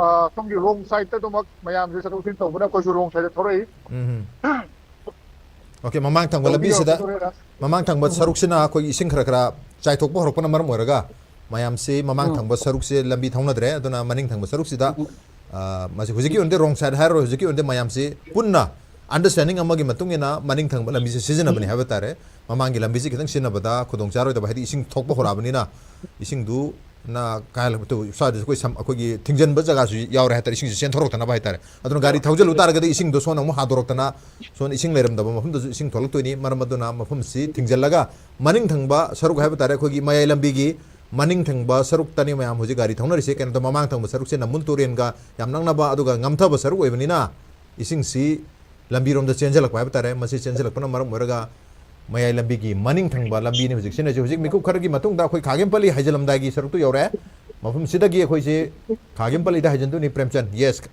ꯑ, ꯁꯣꯝꯒꯤ ꯔꯣꯡ ꯁꯥꯏꯗꯠꯇ ꯑꯗꯨꯃꯛ ꯃꯌꯥꯝꯁꯦ ꯆꯠꯊꯣꯛ ꯆꯠꯁꯤꯟ ꯇꯧꯕꯅ ꯑꯩꯈꯣꯏꯁꯨ ꯔꯣꯡ ꯁꯥꯏꯗꯠꯇ ꯊꯣꯔꯛꯏ꯫ ꯎꯝ꯫ Okay, ꯃꯃꯥꯡ ꯊꯪꯕ ꯌꯧꯗꯤ ꯂꯝꯕꯤꯁꯤꯗ ꯌꯧꯔꯛꯀꯗꯧꯔꯦ, ꯔꯥꯖ꯫ ꯃꯃꯥꯡ ꯊꯪꯕ ꯎꯝ꯫ ꯁꯔꯨꯛꯁꯤꯅ ꯑꯩꯈꯣꯏꯒꯤ ꯏꯁꯤꯡ ꯈꯔ ꯈꯔ ꯆꯥꯏꯊꯣꯛꯄ ꯍꯧꯔꯛꯄꯅ ꯃꯔꯝ ꯑꯣꯏꯔꯒ ꯃꯌꯥꯝꯁꯤ ꯃꯃꯥꯡ ꯎꯝ꯫ ꯊꯪꯕ ꯁꯔꯨꯛꯁꯦ ꯂꯝꯕꯤ ꯊꯧꯅꯗ꯭ꯔꯦ꯫ ꯑꯗꯨꯅ ꯃꯅꯤꯡ ꯊꯪꯕ ꯁꯔꯨꯛꯁꯤꯗ, ꯎꯝ꯫ ꯑ, ꯃꯁꯤ ꯍꯧꯖꯤꯛꯀꯤ ꯑꯣꯏꯅꯗꯤ ꯔꯣꯡ ꯁꯥꯏꯗ ꯍꯥꯏꯔꯔꯣꯏ, ꯍꯧꯖꯤꯛꯀꯤ ꯑꯣꯏꯅꯗꯤ ꯃꯌꯥꯝꯁꯤ ꯄꯨꯟꯅ ꯑꯟꯗꯔꯁ꯭ꯇꯦꯟꯗꯤꯡ ꯑꯃꯒꯤ ꯃꯇꯨꯡ ꯏꯟꯅ ꯃꯅꯤꯡ ꯊꯪꯕ ꯂꯝꯕꯤꯁꯦ ꯁꯤꯖꯤꯟꯅꯕꯅꯦ ꯍꯥꯏꯕ ꯇꯥꯔꯦ꯫ ꯃꯃꯥꯡꯒꯤ ꯂꯝꯕꯤꯁꯦ ꯈꯤꯇꯪ ꯁꯤꯖꯤꯟꯅꯕꯗ ꯈꯨꯗꯣꯡ ꯆꯥꯔꯣꯏꯗꯕ, ꯍꯥꯏꯗꯤ ꯏꯁꯤꯡ ꯊꯣꯛꯄ ꯍꯧꯔꯛꯑꯕꯅꯤꯅ, ꯏꯁꯤꯡꯗꯨꯅ ꯀꯥꯏ ꯍꯦꯜꯂꯛꯄ, ꯁ꯭ꯋꯥꯏꯗꯁꯨ ꯑꯩꯈꯣꯏ ꯁꯝ-, ꯑꯩꯈꯣꯏꯒꯤ ꯊꯤꯡꯖꯤꯟꯕ ꯖꯒꯥꯁꯨ ꯌꯥꯎꯔꯦ ꯍꯥꯏ ꯇꯥꯔꯦ, ꯏꯁꯤꯡꯁꯦ ꯆꯦꯟꯊꯣꯔꯛꯇꯅꯕ ꯍꯥꯏ ꯇꯥꯔꯦ꯫ ꯑꯗꯨꯅ ꯒꯥꯔꯤ ꯊꯧꯖꯤꯜꯂꯨ ꯇꯥꯔꯒꯗꯤ ꯏꯁꯤꯡꯗꯣ ꯁꯣꯝꯗ ꯑꯃꯨꯛ ꯍꯥꯗꯣꯔꯛꯇꯅ, ꯁꯣꯝꯗ ꯏꯁꯤꯡ ꯂꯩꯔꯝꯗꯕ ꯃꯐꯝꯗꯁꯨ ꯏꯁꯤꯡ ꯊꯣꯛꯂꯛꯇꯣꯏꯅꯤ꯫ ꯃꯔꯝ ꯑꯗꯨꯅ ꯃꯐꯝꯁꯤ ꯊꯤꯡꯖꯤꯜꯂꯒ ꯃꯅꯤꯡ ꯊꯪꯕ ꯁꯔꯨꯛ ꯍꯥꯏꯕ ꯇꯥꯔꯦ, ꯑꯩꯈꯣꯏꯒꯤ ꯃꯌꯥꯏ ꯂꯝꯕꯤꯒꯤ ꯃꯅꯤꯡ ꯊꯪꯕ ꯁꯔꯨꯛꯇꯅꯤ ꯃꯌꯥꯝ ꯍꯧꯖꯤꯛ ꯒꯥꯔꯤ ꯊꯧꯅꯔꯤꯁꯦ꯫ ꯀꯩꯅꯣꯗ, ꯃꯃꯥꯡ ꯊꯪꯕ ꯁꯔꯨꯛꯁꯦ ꯅꯝꯕꯨꯜ ꯇꯨꯔꯦꯟꯒ ꯌꯥꯝ ꯅꯛꯅꯕ, ꯑꯗꯨꯒ ꯉꯝꯊꯕ ꯁꯔꯨꯛ ꯑꯣꯏꯕꯅꯤꯅ ꯏꯁꯤꯡꯁꯤ ꯂꯝꯕꯤꯔꯣꯝꯗ ꯆꯦꯟꯁꯤꯜꯂꯛꯄ ꯍꯥꯏꯕ ꯇꯥꯔꯦ꯫ ꯃꯁꯤ ꯆꯦꯟꯁꯤꯜꯂꯛꯄꯅ ꯃꯔꯝ ꯑꯣꯏꯔꯒ ꯃꯌꯥꯏ ꯂꯝꯕꯤꯒꯤ ꯃꯅꯤꯡ ꯊꯪꯕ ꯂꯝꯕꯤꯅꯤ ꯍꯧꯖꯤꯛ ꯁꯤꯖꯤꯟꯅꯔꯤꯁꯦ꯫ ꯍꯧꯖꯤꯛ ꯃꯤꯀꯨꯞ ꯈꯔꯒꯤ ꯃꯇꯨꯡꯗ ꯑꯩꯈꯣꯏ ꯈꯥꯒꯦꯝꯄꯜꯂꯤ ꯍꯥꯏꯖꯤꯜꯂꯝꯗꯥꯏꯒꯤ ꯁꯔꯨꯛꯇꯨ ꯌꯧꯔꯦ꯫ ꯃꯐꯝꯁꯤꯗꯒꯤ ꯑꯩꯈꯣꯏꯁꯦ ꯈꯥꯒꯦꯝꯄꯜꯂꯤꯗ ꯍꯥꯏꯖꯤꯟꯗꯣꯏꯅꯤ, ꯄ꯭ꯔꯦꯝꯆꯟ꯫ ꯌꯦꯁ꯫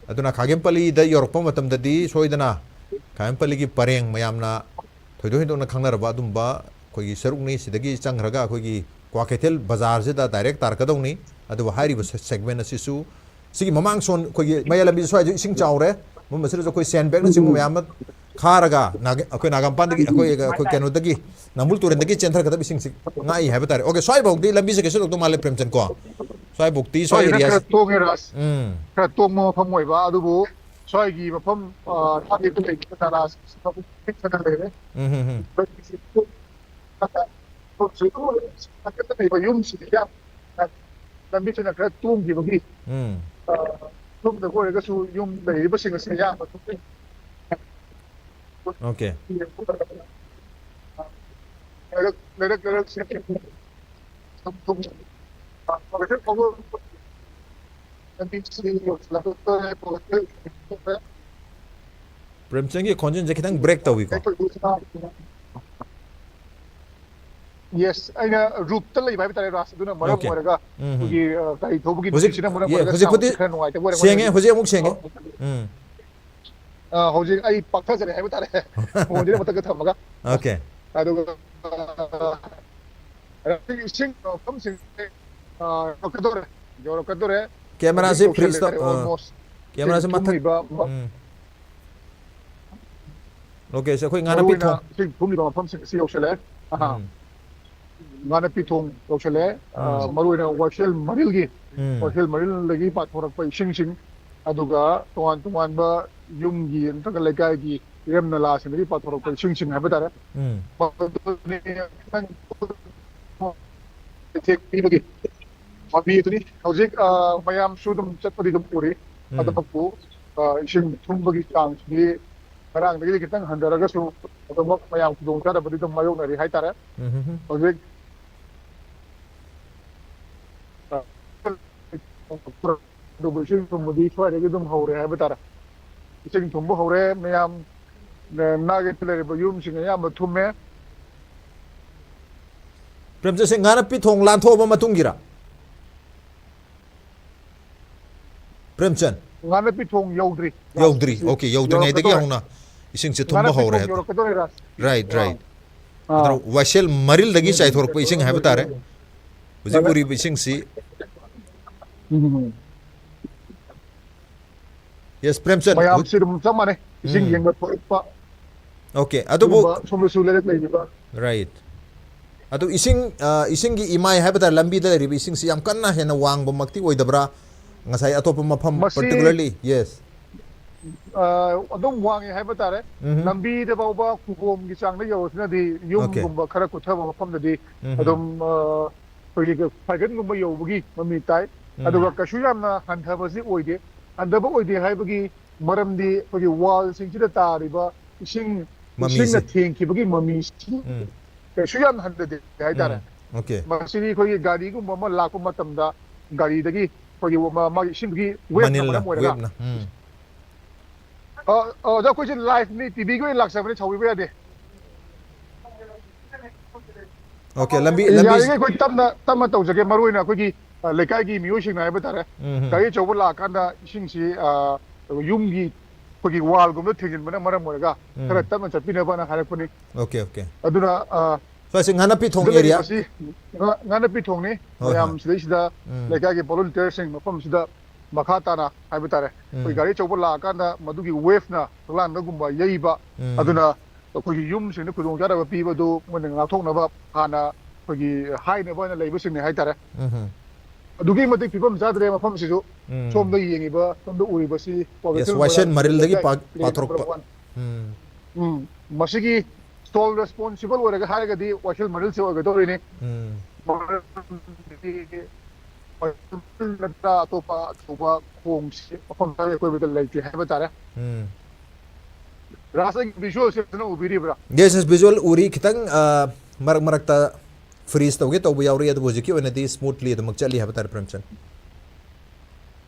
ꯑꯗꯨꯅ ꯈꯥꯒꯦꯝꯄꯜꯂꯤꯗ ꯌꯧꯔꯛꯄ ꯃꯇꯝꯗꯗꯤ ꯁꯣꯏꯗꯅ ꯈꯥꯒꯦꯝꯄꯜꯂꯤꯒꯤ ꯄꯔꯦꯡ, ꯃꯌꯥꯝꯅ ꯊꯣꯏꯗꯣꯛ ꯍꯦꯟꯗꯣꯛꯅ ꯈꯪꯅꯔꯕ ꯑꯗꯨꯝꯕ ꯑꯩꯈꯣꯏꯒꯤ ꯁꯔꯨꯛꯅꯤ꯫ ꯁꯤꯗꯒꯤ ꯆꯪꯈ꯭ꯔꯒ ꯑꯩꯈꯣꯏꯒꯤ ꯀ꯭ꯋꯥꯀꯩꯊꯦꯜ ꯕꯖꯥꯔꯁꯤꯗ ꯗꯥꯏꯔꯦꯛ ꯇꯥꯔꯛꯀꯗꯧꯅꯤ꯫ ꯑꯗꯨꯕꯨ ꯍꯥꯏꯔꯤꯕ ꯁꯦ-, ꯁꯦꯒꯃꯦꯟ ꯑꯁꯤꯁꯨ, ꯁꯤꯒꯤ ꯃꯃꯥꯡ ꯁꯣꯟ ꯑꯩꯈꯣꯏꯒꯤ ꯃꯌꯥꯏ ꯂꯝꯕꯤ ꯁ꯭ꯋꯥꯏꯗ ꯏꯁꯤꯡ ꯆꯥꯎꯔꯦ꯫ ꯃꯐꯝ ꯑꯁꯤꯗꯁꯨ ꯑꯩꯈꯣꯏ ꯁꯦꯟ ꯕꯦꯒꯅꯆꯤꯡꯕ ꯃꯌꯥꯝ ꯑꯃ ꯈꯥꯔꯒ ꯅꯥꯒ-, ꯑꯩꯈꯣꯏ ꯅꯥꯒꯥꯃꯄꯥꯟꯗꯒꯤ, ꯑꯩꯈꯣꯏ, ꯑꯩꯈꯣꯏ ꯀꯩꯅꯣꯗꯒꯤ, ꯅꯝꯕꯨꯜ ꯇꯨꯔꯦꯟꯗꯒꯤ ꯆꯦꯟꯊꯔꯛꯀꯗꯕ ꯏꯁꯤꯡꯁꯤ ꯉꯥꯛꯏ ꯍꯥꯏꯕ ꯇꯥꯔꯦ꯫ ꯑꯣꯀꯦ, ꯁ꯭ꯋꯥꯏꯐꯥꯎꯗꯤ ꯂꯝꯕꯤꯁꯦ ꯀꯩꯁꯨ ꯇꯧꯗꯧ ꯃꯥꯜꯂꯦ, ꯄ꯭ꯔꯦꯝꯆꯟ, ꯀꯣ? ꯁ꯭ꯋꯥꯏꯐꯥꯎꯗꯤ, ꯁ꯭ꯋꯥꯏ ꯁ꯭ꯋꯥꯏꯁꯤꯅ ꯑꯦꯔꯤꯌꯥꯁꯤ꯫ ꯈꯔ ꯇꯣꯡꯉꯦ, ꯔꯥꯖ꯫ ꯎꯝ꯫ ꯈꯔ ꯇꯣꯡꯕ ꯃꯐꯝ ꯑꯣꯏꯕ, ꯑꯗꯨꯕꯨ ꯁ꯭ꯋꯥꯏꯒꯤ ꯃꯐꯝ, ꯑ, ꯊꯥꯡꯒꯤ ꯂꯩꯕ ꯖꯒꯥꯁꯤꯡꯁꯤꯗ ꯑꯃꯨꯛ ꯄꯤꯛ ꯊꯟꯅ ꯂꯩꯔꯦ꯫ ꯎꯝ, ꯍꯝ, ꯍꯝ꯫ ꯂꯩꯕ ꯌꯨꯝꯁꯤꯡꯁꯦ ꯌꯥꯝ ꯂꯝꯕꯤꯁꯤꯅ ꯈꯔ ꯇꯣꯡꯈꯤꯕꯒꯤ, ꯎꯝ꯫ ꯑ, ꯁꯣꯝꯗ ꯑꯣꯏꯔꯒꯁꯨ ꯌꯨꯝ ꯂꯩꯔꯤꯕꯁꯤꯡ ꯑꯁꯤ ꯑꯌꯥꯝꯕ ꯊꯣꯛꯑꯦ꯫ ꯑꯣꯀꯦ꯫ ꯂꯩꯔꯛ, ꯂꯩꯔꯛ, ꯂꯩꯔꯛꯁꯤꯡ ꯄ꯭ꯔꯦꯝꯆꯟꯒꯤ ꯈꯣꯟꯖꯦꯜꯁꯦ ꯈꯤꯇꯪ ꯕ꯭ꯔꯦꯛ ꯇꯧꯏꯀꯣ꯫ ꯌꯦꯁ, ꯑꯩꯅ ꯔꯨꯞꯇ ꯂꯩꯕ ꯍꯥꯏꯕ ꯇꯥꯔꯦ, ꯔꯥꯖ, ꯑꯗꯨꯅ ꯃꯔꯝ ꯑꯣꯀꯦ꯫ ꯑꯣꯏꯔꯒ ꯎꯝ, ꯎꯝ꯫ ꯑꯩꯈꯣꯏꯒꯤ, ꯑ, ꯒꯥꯔꯤ ꯊꯧꯕꯒꯤ ꯍꯧꯖꯤꯛ, ꯅꯨꯡꯁꯤꯠꯁꯤꯅ ꯃꯔꯝ ꯌꯦ-, ꯑꯣꯏꯔꯒ ꯍꯧꯖꯤꯛꯄꯨꯗꯤ ꯁꯥꯎꯟꯁꯦ ꯈꯔ ꯅꯨꯡꯉꯥꯏꯇꯕ ꯑꯣꯏꯔꯝꯒꯅꯤ꯫ ꯁꯦꯡꯉꯦ, ꯍꯧꯖꯤꯛ ꯑꯃꯨꯛ ꯁꯦꯡꯉꯦ꯫ ꯑ, ꯎꯝ꯫ ꯑ, ꯍꯧꯖꯤꯛ ꯑꯩ ꯄꯥꯛꯊꯖꯔꯦ ꯍꯥꯏꯕ ꯇꯥꯔꯦ꯫ ꯐꯣꯟꯁꯤꯅ ꯃꯊꯛꯇ ꯊꯝꯃꯒ꯫ ꯑꯣꯀꯦ꯫ ꯑꯗꯨꯒ, ꯑ, ꯏꯁꯤꯡ ꯃꯐꯝꯁꯤꯡꯁꯦ, ꯑ, ꯌꯧꯔꯛꯀꯗꯧꯔꯦ, ꯌꯧꯔꯛꯀꯗꯧꯔꯦ꯫ ꯀꯦꯃꯦꯔꯥꯁꯦ ꯍꯧꯖꯤꯛ ꯐ꯭ꯔꯤꯖ ꯇꯧ-, ꯌꯧꯁꯤꯜꯂꯦ, ꯑ, almost꯫ ꯀꯦꯃꯦꯔꯥꯁꯦ ꯏꯁꯤꯡ ꯃꯊꯛ-, ꯊꯨꯝꯃꯤꯕ ꯃ-, ꯎꯝ꯫ ꯑꯣꯀꯦ, ꯁꯦ ꯑꯩꯈꯣꯏ ꯉꯥꯅꯄꯤ ꯃꯔꯨꯑꯣꯏꯅ ꯊꯣꯡ-, ꯏꯁꯤꯡ ꯊꯨꯝꯃꯤꯕ ꯃꯐꯝꯁꯤꯡ ꯑꯁꯤ ꯌꯧꯁꯤꯜꯂꯦ꯫ ꯑꯍꯥ꯫ ꯎꯝ꯫ ꯉꯥꯅꯄꯤ ꯊꯣꯡ ꯌꯧꯁꯤꯜꯂꯦ꯫ ꯑ, ꯎꯝ꯫ ꯃꯔꯨꯑꯣꯏꯅ ꯋꯥꯏꯁꯦꯜ ꯃꯔꯤꯜꯒꯤ, ꯎꯝ꯫ ꯋꯥꯏꯁꯦꯜ ꯃꯔꯤꯜꯗꯒꯤ ꯄꯥꯊꯣꯔꯛꯄ ꯏꯁꯤꯡꯁꯤꯡ, ꯑꯗꯨꯒ ꯇꯣꯉꯥꯟ ꯇꯣꯉꯥꯟꯕ ꯌꯨꯝꯒꯤ ꯅꯠꯇ꯭ꯔꯒ ꯂꯩꯀꯥꯏꯒꯤ ꯏꯔꯝ ꯅꯂꯥꯁꯤꯡꯗꯒꯤ ꯄꯥꯊꯣꯔꯛꯄ ꯏꯁꯤꯡꯁꯤꯡ ꯍꯥꯏꯕ ꯇꯥꯔꯦ꯫ ꯎꯝ ꯃꯗꯨꯅꯤ ꯈꯤꯇꯪ ꯆꯩꯊꯦꯛ ꯄꯤꯕꯒꯤ ꯄꯥꯝꯕꯤ ꯑꯗꯨꯅꯤ꯫ ꯍꯧꯖꯤꯛ ꯑ, ꯃꯌꯥꯝꯁꯨ ꯑꯗꯨꯝ ꯆꯠꯄꯗꯤ ꯑꯗꯨꯝ ꯎꯔꯤ꯫ ꯎꯝ ꯑꯗꯨꯕꯨ ꯑ, ꯏꯁꯤꯡ ꯊꯨꯝꯕꯒꯤ ꯆꯥꯡꯁꯤꯗꯤ ꯉꯔꯥꯡꯗꯒꯤꯗꯤ ꯈꯤꯇꯪ ꯍꯟꯊꯔꯒꯁꯨ ꯑꯗꯨꯃꯛ ꯃꯌꯥꯝ ꯈꯨꯗꯣꯡ ꯆꯥꯗꯕꯗꯤ ꯑꯗꯨꯝ ꯃꯥꯌꯣꯛꯅꯔꯤ ꯍꯥꯏꯇꯥꯔꯦ꯫ ꯎꯝ ꯎꯝ ꯍꯧꯖꯤꯛ ꯑ, ꯑꯗꯨꯕꯨ ꯏꯁꯤꯡ ꯊꯨꯝꯕꯗꯤ ꯁ꯭ꯋꯥꯏꯗꯒꯤ ꯑꯗꯨꯝ ꯍꯧꯔꯦ ꯍꯥꯏꯕ ꯇꯥꯔꯦ꯫ ꯏꯁꯤꯡ ꯊꯨꯝꯕ ꯍꯧꯔꯦ, ꯃꯌꯥꯝ ꯅꯥꯒꯦ ꯂꯩꯔꯤꯕ ꯌꯨꯝꯁꯤꯡ ꯑꯌꯥꯝꯕ ꯊꯨꯝꯃꯦ꯫ ꯄ꯭ꯔꯦꯝꯆꯟ ꯁꯤꯡ, ꯉꯥꯅꯞꯄꯤ ꯊꯣꯡ ꯂꯥꯟꯊꯣꯛꯑꯕ ꯃꯇꯨꯡꯒꯤꯔ? ꯄ꯭ꯔꯦꯝꯆꯟ, ꯉꯥꯅꯞꯄꯤ ꯊꯣꯡ ꯌꯧꯗ꯭ꯔꯤ꯫ ꯌꯧꯗ꯭ꯔꯤ꯫ ꯑꯣꯀꯦ, ꯌꯧꯗ꯭ꯔꯤꯉꯩꯗꯒꯤ ꯍꯧꯅ ꯏꯁꯤꯡꯁꯦ ꯊꯨꯝꯕ ꯍꯧꯔꯦ ꯍꯥꯏꯕ꯫ ꯌꯧꯔꯛꯀꯗꯧꯔꯦ, ꯔꯥꯖ꯫ Right, right. ꯑꯥ꯫ ꯑꯗꯨꯅ ꯋꯥꯏꯁꯦꯜ ꯃꯔꯤꯜꯗꯒꯤ ꯆꯥꯏꯊꯣꯔꯛꯄ ꯏꯁꯤꯡ ꯍꯥꯏꯕ ꯇꯥꯔꯦ꯫ ꯍꯧꯖꯤꯛ ꯎꯔꯤꯕ ꯏꯁꯤꯡꯁꯤ꯫ ꯎꯝ꯫ ꯌꯦꯁ, ꯄ꯭ꯔꯦꯝꯆꯟ꯫ ꯃꯌꯥꯝꯁꯤ ꯑꯗꯨꯝ ꯆꯞ ꯃꯥꯟꯅꯩ꯫ ꯏꯁꯤꯡ ꯎꯝ꯫ ꯌꯦꯡꯕ ꯊꯣꯛꯂꯛꯄ ꯑꯣꯀꯦ, ꯑꯗꯨꯕꯨ ꯑꯗꯨꯒꯨꯝꯕ ꯁꯣꯝꯗꯁꯨ ꯂꯩꯔꯛ ꯂꯩꯔꯤꯕ꯫ ꯔꯥꯏꯠ꯫ ꯑꯗꯨ ꯏꯁꯤꯡ, ꯑ, ꯏꯁꯤꯡꯒꯤ ꯏꯃꯥꯏ ꯍꯥꯏꯕ ꯇꯥꯔꯦ, ꯂꯝꯕꯤꯗ ꯂꯩꯔꯤꯕ ꯏꯁꯤꯡꯁꯤ ꯌꯥꯝ ꯀꯟꯅ ꯍꯦꯟꯅ ꯋꯥꯡꯕꯃꯛꯇꯤ ꯑꯣꯏꯗꯕ꯭ꯔꯥ? ꯉꯁꯥꯏ ꯑꯇꯣꯞꯄ ꯃꯐꯝ, ꯃꯁꯤ particularly, ꯌꯦꯁ꯫ ꯑ, ꯑꯗꯨꯝ ꯋꯥꯡꯉꯦ ꯍꯥꯏꯕ ꯇꯥꯔꯦ꯫ ꯎꯝ꯫ ꯂꯝꯕꯤꯗ ꯐꯥꯎꯕ ꯈꯨꯄꯣꯝꯒꯤ ꯆꯥꯡꯗ ꯌꯧꯔꯁꯤꯅꯗꯤ ꯑꯣꯀꯦ꯫ ꯌꯨꯝꯒꯨꯝꯕ ꯈꯔ ꯀꯨꯠꯊꯕ ꯃꯐꯝꯗꯗꯤ ꯎꯝ꯫ ꯑꯗꯨꯝ, ꯑ, ꯑꯩꯈꯣꯏꯒꯤ ꯐꯥꯏꯒꯟꯒꯨꯝꯕ ꯌꯧꯕꯒꯤ ꯃꯃꯤ ꯇꯥꯏ꯫ ꯎꯝ꯫ ꯑꯗꯨꯒ ꯀꯩꯁꯨ ꯌꯥꯝꯅ ꯍꯟꯊꯕꯁꯤ ꯑꯣꯏꯗꯦ꯫ ꯍꯟꯊꯕ ꯑꯣꯏꯗꯦ ꯍꯥꯏꯕꯒꯤ ꯃꯔꯝꯗꯤ ꯑꯩꯈꯣꯏꯒꯤ ꯋꯥꯜꯁꯤꯡꯁꯤꯗ ꯇꯥꯔꯤꯕ ꯏꯁꯤꯡ, ꯃꯃꯤꯁꯦ꯫ ꯏꯁꯤꯡꯅ ꯊꯦꯡꯈꯤꯕꯒꯤ ꯃꯃꯤꯁꯤ ꯎꯝ꯫ ꯀꯩꯁꯨ ꯌꯥꯝꯅ ꯍꯟꯊꯗꯦ ꯍꯥꯏꯇꯥꯔꯦ꯫ ꯎꯝ꯫ ꯑꯣꯀꯦ꯫ ꯃꯁꯤꯗꯤ ꯑꯩꯈꯣꯏꯒꯤ ꯒꯥꯔꯤꯒꯨꯝꯕ ꯑꯃ ꯂꯥꯛꯄ ꯃꯇꯝꯗ ꯒꯥꯔꯤꯗꯒꯤ ꯑꯩꯈꯣꯏꯒꯤ ꯃ-, ꯃꯥꯒꯤ ꯏꯁꯤꯡꯗꯨꯒꯤ ꯋꯦꯞꯅ ꯃꯅꯤꯜꯅ, ꯃꯔꯝ ꯑꯣꯏꯔꯒ꯫ ꯋꯦꯞꯅ꯫ ꯎꯝ꯫ ꯑ, ꯑ, ꯑꯣꯖꯥ, ꯑꯩꯈꯣꯏꯁꯦ ꯂꯥꯏꯐꯅꯤ, ꯇꯤꯚꯤꯒꯤ ꯑꯣꯏꯅ ꯂꯥꯛꯆꯕꯅꯤ, ꯁꯥꯎꯕꯤꯕ ꯌꯥꯗꯦ꯫ ꯑꯣꯀꯦ, ꯂꯝꯕꯤ, ꯂꯝꯕꯤ꯫ ꯌꯥꯔꯤꯉꯩ ꯑꯩꯈꯣꯏ ꯇꯞꯅ, ꯇꯞꯅ ꯇꯧꯖꯒꯦ, ꯃꯔꯨ ꯑꯣꯏꯅ ꯑꯩꯈꯣꯏꯒꯤ, ꯑ, ꯂꯩꯀꯥꯏꯒꯤ ꯃꯤꯑꯣꯏꯁꯤꯡꯅ ꯍꯥꯏꯕ ꯇꯥꯔꯦ꯫ ꯎꯝ꯫ ꯒꯥꯔꯤ ꯑꯆꯧꯕ ꯂꯥꯛꯑꯀꯥꯟꯗ ꯏꯁꯤꯡꯁꯤ, ꯑ, ꯌꯨꯝꯒꯤ ꯑꯩꯈꯣꯏꯒꯤ ꯋꯥꯜꯒꯨꯝꯕꯗ ꯊꯤꯡꯖꯤꯟꯕꯅ ꯃꯔꯝ ꯑꯣꯏꯔꯒ ꯎꯝ꯫ ꯈꯔ ꯇꯞꯅ ꯆꯠꯄꯤꯅꯕꯅ ꯍꯥꯏꯔꯛꯄꯅꯤ꯫ Okay, okay. ꯑꯗꯨꯅ, ꯑ, ꯁ꯭ꯋꯥꯏꯁꯦ ꯉꯥꯅꯞꯄꯤ ꯊꯣꯡ ꯁꯤꯗ ꯑꯦꯔꯤꯌꯥ? ꯂꯩꯔꯤꯕꯁꯤ ꯉꯥ-, ꯉꯥꯅꯞꯄꯤ ꯊꯣꯡꯅꯤ꯫ ꯍꯣꯏ, ꯃꯌꯥꯝ ꯍꯣꯏ꯫ ꯁꯤꯗꯩꯁꯤꯗ ꯎꯝ꯫ ꯂꯩꯀꯥꯏꯒꯤ ꯚꯣꯂꯨꯟꯇꯤꯌꯔꯁꯤꯡ ꯃꯐꯝꯁꯤꯗ ꯃꯈꯥ ꯇꯥꯅ ꯍꯥꯏꯕ ꯇꯥꯔꯦ, ꯑꯩꯈꯣꯏ ꯎꯝ꯫ ꯒꯥꯔꯤ ꯑꯆꯧꯕ ꯂꯥꯛꯑꯀꯥꯟꯗ ꯃꯗꯨꯒꯤ ꯋꯦꯐꯅ ꯐꯛꯂꯥꯡꯗꯒꯨꯝꯕ ꯌꯩꯕ, ꯎꯝ꯫ ꯑꯗꯨꯅ ꯑꯩꯈꯣꯏꯒꯤ ꯌꯨꯝꯁꯤꯡꯗ ꯈꯨꯗꯣꯡꯆꯥꯗꯕ ꯄꯤꯕꯗꯨ ꯃꯣꯏꯅ ꯉꯥꯛꯊꯣꯛꯅꯕ ꯍꯥꯟꯅ ꯑꯩꯈꯣꯏꯒꯤ ꯍꯥꯏꯅꯕ ꯑꯣꯏꯅ ꯂꯩꯕꯁꯤꯡꯅꯤ ꯍꯥꯏꯇꯥꯔꯦ꯫ ꯎꯝ꯫ ꯑꯗꯨꯛꯀꯤ ꯃꯇꯤꯛ ꯐꯤꯕꯝ ꯆꯥꯗ꯭ꯔꯦ ꯃꯐꯝꯁꯤꯁꯨ꯫ ꯎꯝ꯫ ꯁꯣꯝꯗ ꯌꯦꯡꯉꯤꯕ, ꯁꯣꯝꯗ ꯎꯔꯤꯕꯁꯤ ꯀ꯭ꯋꯥꯀꯩꯊꯦꯜ ꯋꯥꯏꯁꯦꯟ ꯃꯔꯤꯜꯗꯒꯤ ꯄꯥ-, ꯂꯩꯀꯥꯏ ꯄꯥꯊꯣꯔꯛꯄ꯫ Number one꯫ ꯎꯝ꯫ ꯎꯝ, ꯃꯁꯤꯒꯤ sole responsible ꯑꯣꯏꯔꯒ ꯍꯥꯏꯔꯒꯗꯤ ꯋꯥꯏꯁꯦꯜ ꯃꯔꯤꯜꯁꯦ ꯑꯣꯏꯒꯗꯧꯔꯤꯅꯤ꯫ ꯎꯝ꯫ ꯃꯔꯝꯗꯤ ꯋꯥꯏꯁꯦꯜ ꯃꯔꯤꯜ ꯅꯠꯇ꯭ꯔ ꯑꯇꯣꯞꯄ ꯑꯆꯧꯕ ꯈꯣꯡꯁꯤ ꯃꯐꯝ ꯈꯔꯒꯤ ꯑꯀꯣꯏꯕꯗ ꯂꯩꯇꯦ ꯍꯥꯏꯕ ꯇꯥꯔꯦ꯫ ꯎꯝ꯫ ꯔꯥꯖ, ꯑꯩꯒꯤ visualꯁꯦ ꯐꯖꯅ ꯎꯕꯤꯔꯤꯕ꯭ꯔꯥ? Yes, yes, visual ꯎꯔꯤ꯫ ꯈꯤꯇꯪ, ꯑ, ꯃꯔꯛ ꯃꯔꯛꯇ freeze ꯇꯧꯒꯦ ꯇꯧꯕ ꯌꯥꯎꯔꯤ, ꯑꯗꯨꯕꯨ ꯍꯧꯖꯤꯛꯀꯤ ꯑꯣꯏꯅꯗꯤ smoothly ꯑꯗꯨꯃꯛ ꯆꯠꯂꯤ ꯍꯥꯏꯕ ꯇꯥꯔꯦ, ꯄ꯭ꯔꯦꯝꯆꯟ꯫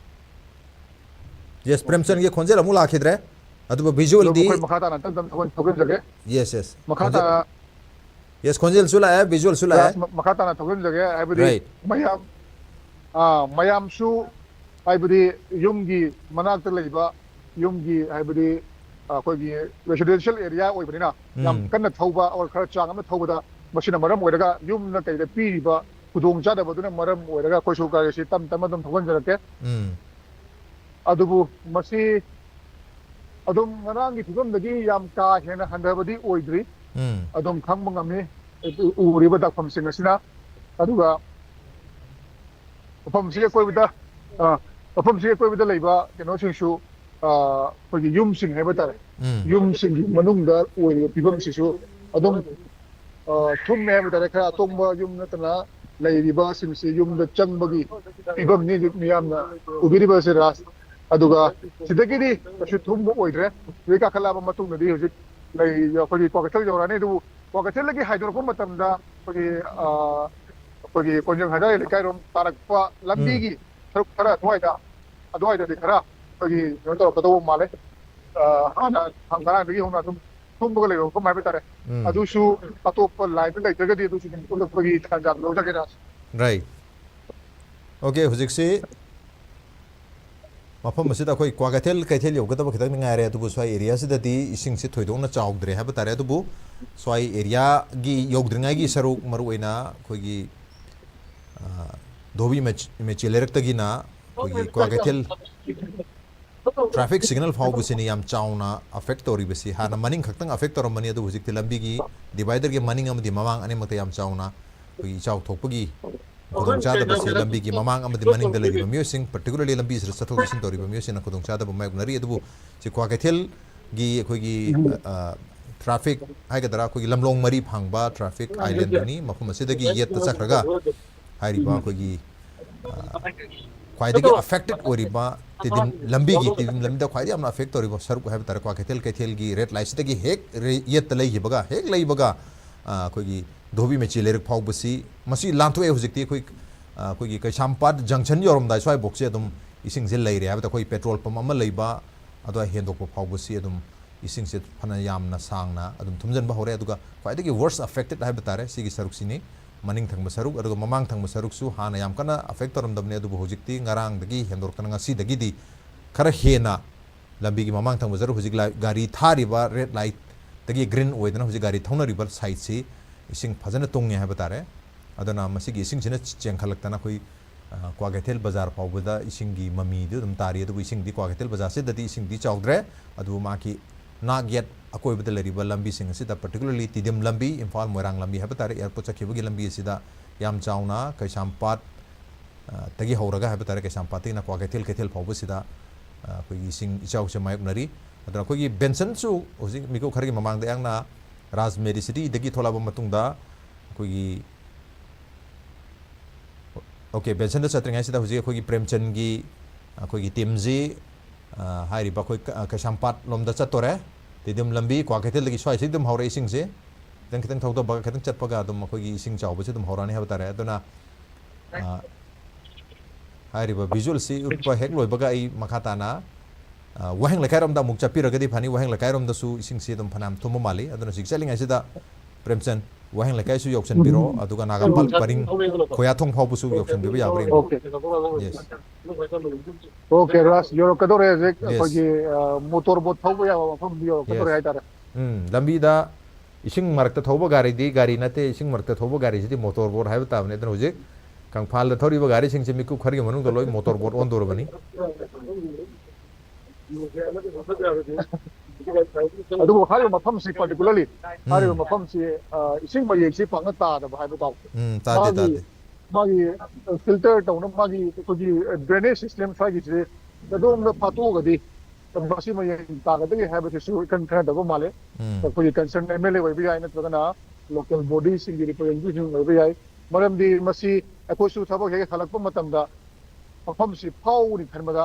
Yes, ꯄ꯭ꯔꯦꯝꯆꯟꯒꯤ ꯈꯣꯟꯖꯦꯜ ꯑꯃꯨꯛ ꯂꯥꯛꯈꯤꯗ꯭ꯔꯦ, ꯑꯗꯨꯕꯨ ꯑꯗꯨꯕꯨ visualꯗꯤ ꯑꯩꯈꯣꯏ ꯃꯈꯥ ꯇꯥꯅ ꯇꯞ ꯇꯞꯅ ꯊꯧꯒꯟ-, ꯊꯧꯒꯟꯖꯒꯦ꯫ Yes, yes꯫ ꯃꯈꯥ ꯈꯣꯟꯖꯦꯜ ꯇꯥꯅ Yes, ꯈꯣꯟꯖꯦꯜꯁꯨ ꯂꯥꯛꯑꯦ, visualꯁꯨ ꯂꯥꯛꯑꯦ꯫ ꯔꯥꯖ, ꯃ-, ꯃꯈꯥ ꯇꯥꯅ ꯊꯧꯒꯟꯖꯒꯦ꯫ ꯍꯥꯏꯕꯗꯤ Right꯫ ꯃꯌꯥꯝ, ꯑꯥ, ꯃꯌꯥꯝꯁꯨ, ꯍꯥꯏꯕꯗꯤ ꯌꯨꯝꯒꯤ ꯃꯅꯥꯛꯇ ꯂꯩꯕ, ꯌꯨꯝꯒꯤ, ꯍꯥꯏꯕꯗꯤ, ꯑꯩꯈꯣꯏꯒꯤ residential area ꯑꯣꯏꯕꯅꯤꯅ, ꯌꯥꯝ ꯎꯝ꯫ ꯀꯟꯅ ꯊꯧꯕ or ꯈꯔ ꯆꯥꯡ ꯑꯃ ꯊꯧꯕꯗ, ꯃꯁꯤꯅ ꯃꯔꯝ ꯑꯣꯏꯔꯒ ꯌꯨꯝꯅ ꯀꯩꯗ ꯄꯤꯔꯤꯕ ꯈꯨꯗꯣꯡꯆꯥꯗꯕꯗꯨꯅ ꯃꯔꯝ ꯑꯣꯏꯔꯒ ꯑꯩꯈꯣꯏ ꯁꯔꯀꯥꯔ ꯑꯁꯤ ꯇꯞ ꯇꯞꯅ ꯑꯗꯨꯝ ꯊꯧꯒꯟꯖꯔꯛꯀꯦ꯫ ꯎꯝ꯫ ꯑꯗꯨꯕꯨ ꯃꯁꯤ ꯑꯗꯨꯝ ꯉꯔꯥꯡꯒꯤ ꯐꯤꯕꯝꯗꯒꯤ ꯌꯥꯝ ꯀꯥ ꯍꯦꯟꯅ ꯍꯟꯊꯕꯗꯤ ꯑꯣꯏꯗ꯭ꯔꯤ꯫ ꯎꯝ꯫ ꯑꯗꯨꯝ ꯈꯪꯕ ꯉꯝꯃꯤ, ꯎ-, ꯎꯔꯤꯕ ꯗꯥꯛꯐꯝꯁꯤꯡ ꯑꯁꯤꯅ꯫ ꯑꯗꯨꯒ ꯃꯐꯝꯁꯤꯒꯤ ꯑꯀꯣꯏꯕꯗ, ꯑ, ꯃꯐꯝꯁꯤꯒꯤ ꯑꯀꯣꯏꯕꯗ ꯂꯩꯕ ꯀꯩꯅꯣꯁꯤꯡꯁꯨ, ꯑ, ꯑꯩꯈꯣꯏꯒꯤ ꯌꯨꯝꯁꯤꯡ ꯍꯥꯏꯕ ꯇꯥꯔꯦ, ꯎꯝ꯫ ꯌꯨꯝꯁꯤꯡꯒꯤ ꯃꯅꯨꯡꯗ ꯑꯣꯏꯔꯤꯕ ꯐꯤꯕꯝꯁꯤꯁꯨ ꯑꯗꯨꯝ, ꯑ, ꯊꯨꯝꯃꯦ ꯍꯥꯏꯕ ꯇꯥꯔꯦ꯫ ꯈꯔ ꯑꯇꯣꯡꯕ ꯌꯨꯝ ꯅꯠꯇꯅ ꯂꯩꯔꯤꯕꯁꯤꯡꯁꯤ ꯌꯨꯝꯗ ꯆꯪꯕꯒꯤ ꯐꯤꯕꯝꯅꯤ ꯍꯧꯖꯤꯛ ꯃꯤꯌꯥꯝꯅ ꯎꯕꯤꯔꯤꯕ ꯑꯁꯤ, ꯔꯥꯖ꯫ ꯑꯗꯨꯒ ꯁꯤꯗꯒꯤꯗꯤ ꯀꯩꯁꯨ ꯊꯨꯝꯕ ꯑꯣꯏꯗ꯭ꯔꯦ꯫ ꯁꯤꯗꯩ ꯀꯥꯈꯠꯂꯛꯑꯕ ꯃꯇꯨꯡꯗꯗꯤ ꯍꯧꯖꯤꯛ ꯂꯩ-, ꯑꯩꯈꯣꯏꯒꯤ ꯀ꯭ꯋꯥꯀꯩꯊꯦꯜ ꯌꯧꯔꯛꯑꯅꯤ꯫ ꯑꯗꯨꯕꯨ ꯀ꯭ꯋꯥꯀꯩꯊꯦꯜꯗꯒꯤ ꯍꯥꯏꯗꯣꯔꯛꯄ ꯃꯇꯝꯗ ꯑꯩꯈꯣꯏꯒꯤ, ꯑ, ꯑꯩꯈꯣꯏꯒꯤ ꯀꯣꯟꯖꯦꯡ ꯍꯥꯏꯗꯥꯏ ꯂꯩꯀꯥꯏꯔꯣꯝ ꯇꯥꯔꯛꯄ ꯎꯝ꯫ ꯂꯝꯕꯤꯒꯤ ꯁꯔꯨꯛ ꯈꯔ ꯑꯗꯨꯋꯥꯏꯗ, ꯑꯗꯨꯋꯥꯏꯗꯗꯤ ꯈꯔ ꯑꯩꯈꯣꯏꯒꯤ ꯀꯩꯅꯣ ꯇꯧꯔꯛꯀꯗꯧꯕ ꯃꯥꯜꯂꯦ꯫ ꯑ, ꯍꯥꯟꯅ ꯉꯔꯥꯡꯗꯒꯤ ꯍꯧꯅ ꯑꯗꯨꯝ ꯊꯨꯝꯃꯒ ꯂꯩꯕ ꯃꯐꯝ ꯍꯥꯏꯕ ꯇꯥꯔꯦ꯫ ꯎꯝ꯫ ꯑꯗꯨꯁꯨ ꯑꯇꯣꯞꯄ ꯂꯥꯏꯟꯗ ꯂꯩꯇ꯭ꯔꯒꯗꯤ ꯑꯗꯨꯁꯨ ꯑꯗꯨꯝ ꯄꯨꯜꯂꯛꯄꯒꯤ ꯇꯥꯟꯖꯥ ꯂꯧꯖꯒꯦ, ꯔꯥꯖ꯫ Right. Okay, ꯍꯧꯖꯤꯛꯁꯤ ꯃꯐꯝ ꯑꯁꯤꯗ ꯑꯩꯈꯣꯏ ꯀ꯭ꯋꯥꯀꯩꯊꯦꯜ, ꯀꯩꯊꯦꯜ ꯌꯧꯒꯗꯕ ꯈꯤꯇꯪꯗꯤ ꯉꯥꯏꯔꯦ, ꯑꯗꯨꯕꯨ ꯁ꯭ꯋꯥꯏ area ꯁꯤꯗꯗꯤ ꯏꯁꯤꯡꯁꯤ ꯊꯣꯏꯗꯣꯛꯅ ꯆꯥꯎꯗ꯭ꯔꯦ ꯍꯥꯏꯕ ꯇꯥꯔꯦ꯫ ꯑꯗꯨꯕꯨ ꯁ꯭ꯋꯥꯏ area ꯒꯤ ꯌꯧꯗ꯭ꯔꯤꯉꯩꯒꯤ ꯁꯔꯨꯛ, ꯃꯔꯨꯑꯣꯏꯅ ꯑꯩꯈꯣꯏꯒꯤ, ꯑ, ꯙꯣꯕꯤ ꯃꯦꯆ-, ꯃꯦꯆꯤꯌꯥ ꯂꯩꯔꯛꯇꯒꯤꯅ ꯑꯩꯈꯣꯏꯒꯤ ꯀ꯭ꯋꯥꯀꯩꯊꯦꯜ traffic signal ꯐꯥꯎꯕꯁꯤꯅꯤ ꯌꯥꯝ ꯆꯥꯎꯅ affect ꯇꯧꯔꯤꯕꯁꯤ꯫ ꯍꯥꯟꯅ ꯃꯅꯤꯡ ꯈꯛꯇꯪ affect ꯇꯧꯔꯝꯕꯅꯤ, ꯑꯗꯨꯕꯨ ꯍꯧꯖꯤꯛꯇꯤ ꯂꯝꯕꯤꯒꯤ divider ꯒꯤ ꯃꯅꯤꯡ ꯑꯃꯗꯤ ꯃꯃꯥꯡ ꯑꯅꯤꯃꯛꯇ ꯌꯥꯝ ꯆꯥꯎꯅ ꯑꯩꯈꯣꯏꯒꯤ ꯏꯆꯥꯎ ꯊꯣꯛꯄꯒꯤ ꯈꯨꯗꯣꯡꯆꯥꯗꯕꯁꯤ ꯂꯝꯕꯤꯒꯤ ꯃꯃꯥꯡ ꯑꯃꯗꯤ ꯃꯅꯤꯡꯗ ꯂꯩꯔꯤꯕ ꯃꯤꯑꯣꯏꯁꯤꯡ, particularly ꯂꯝꯕꯤꯁꯤꯗ ꯆꯠꯊꯣꯛ ꯆꯠꯁꯤꯟ ꯇꯧꯔꯤꯕ ꯃꯤꯑꯣꯏꯁꯤꯡꯅ ꯈꯨꯗꯣꯡꯆꯥꯗꯕ ꯃꯥꯌꯣꯛꯅꯔꯤ꯫ ꯑꯗꯨꯕꯨ ꯁꯤ ꯀ꯭ꯋꯥꯀꯩꯊꯦꯜꯒꯤ ꯑꯩꯈꯣꯏꯒꯤ ꯇ꯭ꯔꯥꯐꯤꯛ ꯍꯥꯏꯒꯗ꯭ꯔꯥ, ꯑꯩꯈꯣꯏꯒꯤ ꯂꯝꯂꯣꯡ ꯃꯔꯤ ꯐꯥꯡꯕ ꯇ꯭ꯔꯥꯐꯤꯛ ꯑꯥꯏꯂꯦꯟꯗꯨꯅꯤ꯫ ꯃꯐꯝ ꯑꯁꯤꯗꯒꯤ ꯌꯦꯠꯇ ꯆꯠꯈ꯭ꯔꯒ ꯍꯥꯏꯔꯤꯕ ꯑꯩꯈꯣꯏꯒꯤ ꯑ, ꯈ꯭ꯋꯥꯏꯗꯒꯤ affected ꯑꯣꯏꯔꯤꯕ ꯇꯤꯗꯤꯝ ꯂꯝꯕꯤꯒꯤ, ꯇꯤꯗꯤꯝ ꯂꯝꯕꯤꯗ ꯈ꯭ꯋꯥꯏꯗꯒꯤ ꯌꯥꯝꯅ affect ꯇꯧꯔꯤꯕ ꯁꯔꯨꯛ ꯍꯥꯏꯕ ꯇꯥꯔꯦ, ꯀ꯭ꯋꯥꯀꯩꯊꯦꯜ ꯀꯩꯊꯦꯜꯒꯤ ꯔꯦꯠ ꯂꯥꯏꯠꯁꯤꯗꯒꯤ ꯍꯦꯛ ꯔꯦ-, ꯌꯦꯠꯇ ꯂꯩꯈꯤꯕꯒ, ꯍꯦꯛ ꯂꯩꯕꯒ, ꯑ, ꯑꯩꯈꯣꯏꯒꯤ ꯙꯣꯕꯤ ꯃꯦꯆꯤ ꯂꯩꯔꯛ ꯐꯥꯎꯕꯁꯤ, ꯃꯁꯤ ꯂꯥꯟꯊꯣꯛꯑꯦ ꯍꯧꯖꯤꯛꯇꯤ꯫ ꯑꯩꯈꯣꯏ, ꯑ, ꯑꯩꯈꯣꯏꯒꯤ ꯀꯩꯁꯥꯝꯄꯥꯠ ꯖꯪꯁꯟ ꯌꯧꯔꯝꯗꯥꯏ ꯁ꯭ꯋꯥꯏꯐꯥꯎꯁꯦ ꯑꯗꯨꯝ ꯏꯁꯤꯡꯁꯦ ꯂꯩꯔꯦ ꯍꯥꯏꯕꯗ, ꯑꯩꯈꯣꯏ ꯄꯦꯇ꯭ꯔꯣꯜ ꯄꯝ ꯑꯃ ꯂꯩꯕ ꯑꯗꯨꯋꯥꯏ ꯍꯦꯟꯗꯣꯛꯄ ꯐꯥꯎꯕꯁꯤ ꯑꯗꯨꯝ ꯏꯁꯤꯡꯁꯦ ꯐꯅ ꯌꯥꯝꯅ ꯁꯥꯡꯅ ꯑꯗꯨꯝ ꯊꯨꯝꯖꯤꯟꯕ ꯍꯧꯔꯦ꯫ ꯑꯗꯨꯒ ꯈ꯭ꯋꯥꯏꯗꯒꯤ worst affected ꯍꯥꯏꯕ ꯇꯥꯔꯦ ꯁꯤꯒꯤ ꯁꯔꯨꯛꯁꯤꯅꯤ, ꯃꯅꯤꯡ ꯊꯪꯕ ꯁꯔꯨꯛ꯫ ꯑꯗꯨꯒ ꯃꯃꯥꯡ ꯊꯪꯕ ꯁꯔꯨꯛꯁꯨ ꯍꯥꯟꯅ ꯌꯥꯝ ꯀꯟꯅ affect ꯇꯧꯔꯝꯗꯕꯅꯤ, ꯑꯗꯨꯕꯨ ꯍꯧꯖꯤꯛꯇꯤ ꯉꯔꯥꯡꯗꯒꯤ ꯍꯦꯟꯗꯣꯔꯛꯇꯅ ꯉꯁꯤꯗꯒꯤꯗꯤ ꯈꯔ ꯍꯦꯟꯅ ꯂꯝꯕꯤꯒꯤ ꯃꯃꯥꯡ ꯊꯪꯕ ꯁꯔꯨꯛ, ꯍꯧꯖꯤꯛ ꯂꯥꯏ-, ꯒꯥꯔꯤ ꯊꯥꯔꯤꯕ ꯔꯦꯠ ꯂꯥꯏꯠꯇꯒꯤ ꯒ꯭ꯔꯤꯟ ꯑꯣꯏꯗꯅ ꯍꯧꯖꯤꯛ ꯒꯥꯔꯤ ꯊꯧꯅꯔꯤꯕ ꯁꯥꯏꯠꯁꯤ ꯏꯁꯤꯡ ꯐꯖꯅ ꯇꯨꯡꯉꯦ ꯍꯥꯏꯕ ꯇꯥꯔꯦ꯫ ꯑꯗꯨꯅ ꯃꯁꯤꯒꯤ ꯏꯁꯤꯡꯁꯤꯅ ꯆꯦꯟꯈꯠꯂꯛꯇꯅ ꯑꯩꯈꯣꯏ, ꯑ, ꯀ꯭ꯋꯥꯀꯩꯊꯦꯜ ꯕꯖꯥꯔ ꯐꯥꯎꯕꯗ ꯏꯁꯤꯡꯒꯤ ꯃꯃꯤꯗꯨ ꯑꯗꯨꯝ ꯇꯥꯔꯤ꯫ ꯑꯗꯨꯕꯨ ꯏꯁꯤꯡꯗꯤ ꯀ꯭ꯋꯥꯀꯩꯊꯦꯜ ꯕꯖꯥꯔꯁꯤꯗꯗꯤ ꯏꯁꯤꯡꯗꯤ ꯆꯥꯎꯗ꯭ꯔꯦ꯫ ꯑꯗꯨꯕꯨ ꯃꯥꯒꯤ ꯅꯥꯛ ꯌꯦꯠ ꯑꯀꯣꯏꯕꯗ ꯂꯩꯔꯤꯕ ꯂꯝꯕꯤꯁꯤꯡ ꯑꯁꯤꯗ, particularly ꯇꯤꯗꯤꯝ ꯂꯝꯕꯤ, ꯏꯝꯐꯥꯜ ꯃꯣꯏꯔꯥꯡ ꯂꯝꯕꯤ ꯍꯥꯏꯕ ꯇꯥꯔꯦ, ꯑꯦꯌꯔꯄꯣꯔꯠ ꯆꯠꯈꯤꯕꯒꯤ ꯂꯝꯕꯤ ꯑꯁꯤꯗ ꯌꯥꯝ ꯆꯥꯎꯅ ꯀꯩꯁꯥꯝꯄꯥꯠ, ꯑ, ꯇꯒꯤ ꯍꯧꯔꯒ ꯍꯥꯏꯕ ꯇꯥꯔꯦ, ꯀꯩꯁꯥꯝꯄꯥꯠꯇꯒꯤꯅ ꯀ꯭ꯋꯥꯀꯩꯊꯦꯜ, ꯀꯩꯊꯦꯜ ꯐꯥꯎꯕꯁꯤꯗ, ꯑ, ꯑꯩꯈꯣꯏꯒꯤ ꯏꯁꯤꯡ ꯏꯆꯥꯎꯁꯦ ꯃꯥꯌꯣꯛꯅꯔꯤ꯫ ꯑꯗꯨꯅ ꯑꯩꯈꯣꯏꯒꯤ ꯕꯦꯟꯁꯟꯁꯨ ꯍꯧꯖꯤꯛ ꯃꯤꯀꯨꯞ ꯈꯔꯒꯤ ꯃꯃꯥꯡꯗ ꯑꯩꯍꯥꯛꯅ ꯔꯥꯖ ꯃꯦꯗꯤꯁꯤꯇꯤꯗꯒꯤ ꯊꯣꯛꯂꯛꯑꯕ ꯃꯇꯨꯡꯗ ꯑꯩꯈꯣꯏꯒꯤ ꯑꯣꯀꯦ, ꯕꯦꯟꯁꯟꯗ ꯆꯠꯇ꯭ꯔꯤꯉꯩꯁꯤꯗ ꯍꯧꯖꯤꯛ ꯑꯩꯈꯣꯏꯒꯤ ꯄ꯭ꯔꯦꯝꯆꯟꯒꯤ ꯑꯩꯈꯣꯏꯒꯤ ꯇꯤꯝꯁꯤ, ꯑ, ꯍꯥꯏꯔꯤꯕ ꯑꯩꯈꯣꯏ ꯀ-, ꯀꯩꯁꯥꯝꯄꯥꯠ ꯂꯣꯝꯗ ꯆꯠꯇꯣꯔꯦ꯫ ꯇꯤꯗꯤꯝ ꯂꯝꯕꯤ ꯀ꯭ꯋꯥꯀꯩꯊꯦꯜꯗꯒꯤ ꯁ꯭ꯋꯥꯏꯁꯤꯗꯒꯤ ꯑꯗꯨꯝ ꯍꯧꯔꯛꯑꯦ ꯏꯁꯤꯡꯁꯦ꯫ ꯈꯤꯇꯪ ꯈꯤꯇꯪ ꯊꯧꯗꯕꯒ ꯈꯤꯇꯪ ꯆꯠꯄꯒ ꯑꯗꯨꯝ ꯑꯩꯈꯣꯏꯒꯤ ꯏꯁꯤꯡ ꯆꯥꯎꯕꯁꯤ ꯑꯗꯨꯝ ꯍꯧꯔꯛꯑꯅꯤ ꯍꯥꯏꯕ ꯇꯥꯔꯦ꯫ ꯑꯗꯨꯅ, ꯑ, ꯍꯥꯏꯔꯤꯕ ꯚꯤꯖꯨꯋꯦꯜꯁꯤ ꯎꯠꯄ ꯍꯦꯛ ꯂꯣꯏꯕꯒ ꯑꯩ ꯃꯈꯥ ꯇꯥꯅ, ꯑ, ꯋꯥꯍꯦꯡ ꯂꯩꯀꯥꯏꯔꯣꯝꯗ ꯑꯃꯨꯛ ꯆꯠꯄꯤꯔꯒꯗꯤ ꯐꯅꯤ꯫ ꯋꯥꯍꯦꯡ ꯂꯩꯀꯥꯏꯔꯣꯝꯗꯁꯨ ꯏꯁꯤꯡꯁꯤ ꯑꯗꯨꯝ ꯐꯅꯌꯥꯝ ꯊꯨꯝꯕ ꯃꯥꯜꯂꯤ꯫ ꯑꯗꯨꯅ ꯍꯧꯖꯤꯛ ꯆꯠꯂꯤꯉꯩꯁꯤꯗ ꯄ꯭ꯔꯦꯝꯆꯟ, ꯋꯥꯍꯦꯡ ꯂꯩꯀꯥꯏꯁꯨ ꯌꯧꯁꯤꯟꯕꯤꯔꯣ, ꯑꯗꯨꯒ ꯅꯥꯒꯥꯝꯄꯥꯜ ꯄꯔꯤꯡ ꯈꯣꯌꯥꯊꯣꯡ ꯐꯥꯎꯕꯁꯨ ꯌꯧꯁꯤꯟꯕꯤꯕ ꯌꯥꯕ꯭ꯔꯥ ꯌꯦꯡꯉꯣ꯫ ꯑꯣꯀꯦ꯫ ꯌꯦꯁ꯫ ꯑꯣꯀꯦ, ꯔꯥꯖ, ꯌꯧꯔꯛꯀꯗꯧꯔꯦ ꯍꯧꯖꯤꯛ꯫ ꯌꯦꯁ꯫ ꯑꯩꯈꯣꯏꯒꯤ, ꯑ, ꯃꯣꯇꯣꯔ ꯕꯣꯠ ꯊꯧꯕ ꯌꯥꯕ ꯃꯐꯝꯗꯤ ꯌꯧꯔꯛꯀꯗꯧꯔꯦ ꯌꯦꯁ꯫ ꯍꯥꯏꯇꯥꯔꯦ꯫ ꯎꯝ, ꯂꯝꯕꯤꯗ ꯏꯁꯤꯡ ꯃꯔꯛꯇ ꯊꯧꯕ ꯒꯥꯔꯤꯗꯤ ꯒꯥꯔꯤ ꯅꯠꯇꯦ, ꯏꯁꯤꯡ ꯃꯔꯛꯇ ꯊꯧꯕ ꯒꯥꯔꯤꯁꯤꯗꯤ ꯃꯣꯇꯣꯔ ꯕꯣꯠ ꯍꯥꯏꯕ ꯇꯥꯕꯅꯤ꯫ ꯑꯗꯨꯅ ꯍꯧꯖꯤꯛ ꯀꯪꯐꯥꯜꯗ ꯊꯧꯔꯤꯕ ꯒꯥꯔꯤꯁꯤꯡꯁꯦ ꯃꯤꯀꯨꯞ ꯈꯔꯒꯤ ꯃꯅꯨꯡꯗ ꯂꯣꯏ ꯃꯣꯇꯣꯔ ꯕꯣꯠ ꯑꯣꯟꯗꯧꯔꯕꯅꯤ꯫ ꯑꯗꯨꯕꯨ ꯍꯥꯏꯔꯤꯕ ꯃꯐꯝꯁꯤ particularly, ꯍꯥꯏꯔꯤꯕ ꯎꯝ꯫ ꯃꯐꯝꯁꯤ, ꯑ, ꯏꯁꯤꯡ ꯃꯌꯦꯛꯁꯤ ꯄꯥꯛꯅ ꯇꯥꯗꯕ ꯍꯥꯏꯕ ꯇꯥꯎ꯫ ꯎꯝ, ꯇꯥꯗꯦ, ꯃꯥꯒꯤ ꯇꯥꯗꯦ꯫ ꯃꯥꯒꯤ ꯐꯤꯜꯇꯔ ꯇꯧꯅꯕ ꯃꯥꯒꯤ ꯑꯩꯈꯣꯏꯒꯤ ꯗ꯭ꯔꯦꯅꯦꯖ ꯁꯤꯁꯇꯦꯝ ꯁ꯭ꯋꯥꯏꯒꯤꯁꯦ ꯑꯗꯣꯝꯗ ꯐꯥꯠꯇꯣꯛꯑꯒꯗꯤ ꯃꯁꯤ ꯃꯌꯦꯡ ꯇꯥꯒꯗꯒꯦ ꯍꯥꯏꯕꯁꯤꯁꯨ ꯏꯈꯟ ꯈꯟꯅꯗꯕ ꯃꯥꯜꯂꯦ꯫ ꯑꯩꯈꯣꯏꯒꯤ ꯀꯟꯁꯔꯟ ꯑꯦꯝ ꯑꯦꯜ ꯑꯦ ꯑꯣꯏꯕ ꯌꯥꯏ, ꯅꯠꯇ꯭ꯔꯒꯅ ꯂꯣꯀꯦꯜ ꯕꯣꯗꯤꯁꯤꯡꯒꯤ ꯔꯤꯄ꯭ꯔꯖꯦꯟꯇꯦꯇꯤꯚꯁꯤꯡ ꯑꯣꯏꯕ ꯌꯥꯏ꯫ ꯃꯔꯝꯗꯤ ꯃꯁꯤ ꯑꯩꯈꯣꯏꯁꯨ ꯊꯕꯛ ꯍꯦꯛ ꯍꯜꯂꯛꯄ ꯃꯇꯝꯗ ꯃꯐꯝꯁꯤ ꯐꯥꯎꯅꯤ ꯈꯟꯕꯗ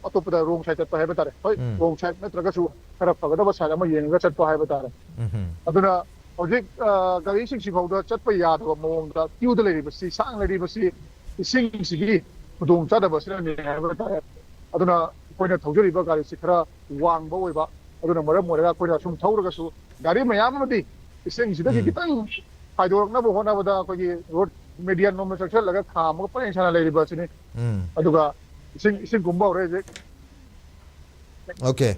ꯑꯇꯣꯞꯄꯗ ꯔꯣꯡ ꯁꯥꯏꯠ ꯆꯠꯄ ꯍꯥꯏꯕ ꯇꯥꯔꯦ꯫ ꯍꯣꯏ, ꯎꯝ꯫ ꯔꯣꯡ ꯁꯥꯏꯠ ꯅꯠꯇ꯭ꯔꯒꯁꯨ ꯈꯔ ꯐꯒꯗꯕ ꯁꯥꯏꯠ ꯑꯃ ꯌꯦꯡꯉꯒ ꯆꯠꯄ ꯍꯥꯏꯕ ꯇꯥꯔꯦ꯫ ꯎꯝ꯫ ꯑꯗꯨꯅ ꯍꯧꯖꯤꯛ, ꯑ, ꯒꯥꯔꯤꯁꯤꯡꯁꯤ ꯐꯥꯎꯗ ꯆꯠꯄ ꯌꯥꯗꯕ ꯃꯑꯣꯡꯗ ꯀ꯭ꯌꯨꯗ ꯂꯩꯔꯤꯕꯁꯤ, ꯁꯥꯡꯅ ꯂꯩꯔꯤꯕꯁꯤ ꯏꯁꯤꯡꯁꯤꯒꯤ ꯈꯨꯗꯣꯡ ꯆꯥꯗꯕ ꯑꯁꯤꯅꯅꯤ ꯍꯥꯏꯕ ꯇꯥꯔꯦ꯫ ꯑꯗꯨꯅ ꯑꯩꯈꯣꯏꯅ ꯊꯧꯖꯔꯤꯕ ꯒꯥꯔꯤꯁꯤ ꯈꯔ ꯋꯥꯡꯕ ꯑꯣꯏꯕ, ꯑꯗꯨꯅ ꯃꯔꯝ ꯑꯣꯏꯔꯒ ꯑꯩꯈꯣꯏꯅ ꯁꯨꯝ ꯊꯧꯔꯒꯁꯨ ꯒꯥꯔꯤ ꯃꯌꯥꯝ ꯑꯃꯗꯤ ꯏꯁꯤꯡꯁꯤꯗꯒꯤ ꯎꯝ꯫ ꯈꯤꯇꯪ ꯍꯥꯏꯗꯣꯔꯛꯅꯕ ꯍꯣꯠꯅꯕꯗ ꯑꯩꯈꯣꯏꯒꯤ ꯔꯣꯗ ꯃꯦꯗꯤꯌꯟ ꯂꯣꯝꯗ ꯆꯪꯁꯤꯜꯂꯒ ꯈꯥꯝꯃꯒ ꯄꯔꯦꯡ ꯁꯥꯅ ꯂꯩꯔꯤꯕ ꯑꯁꯤꯅꯤ꯫ ꯎꯝ꯫ ꯑꯗꯨꯒ ꯏꯁꯤꯡ, ꯏꯁꯤꯡ ꯀꯨꯝꯕ ꯍꯧꯔꯦ ꯍꯧꯖꯤꯛ꯫ ꯑꯣꯀꯦ꯫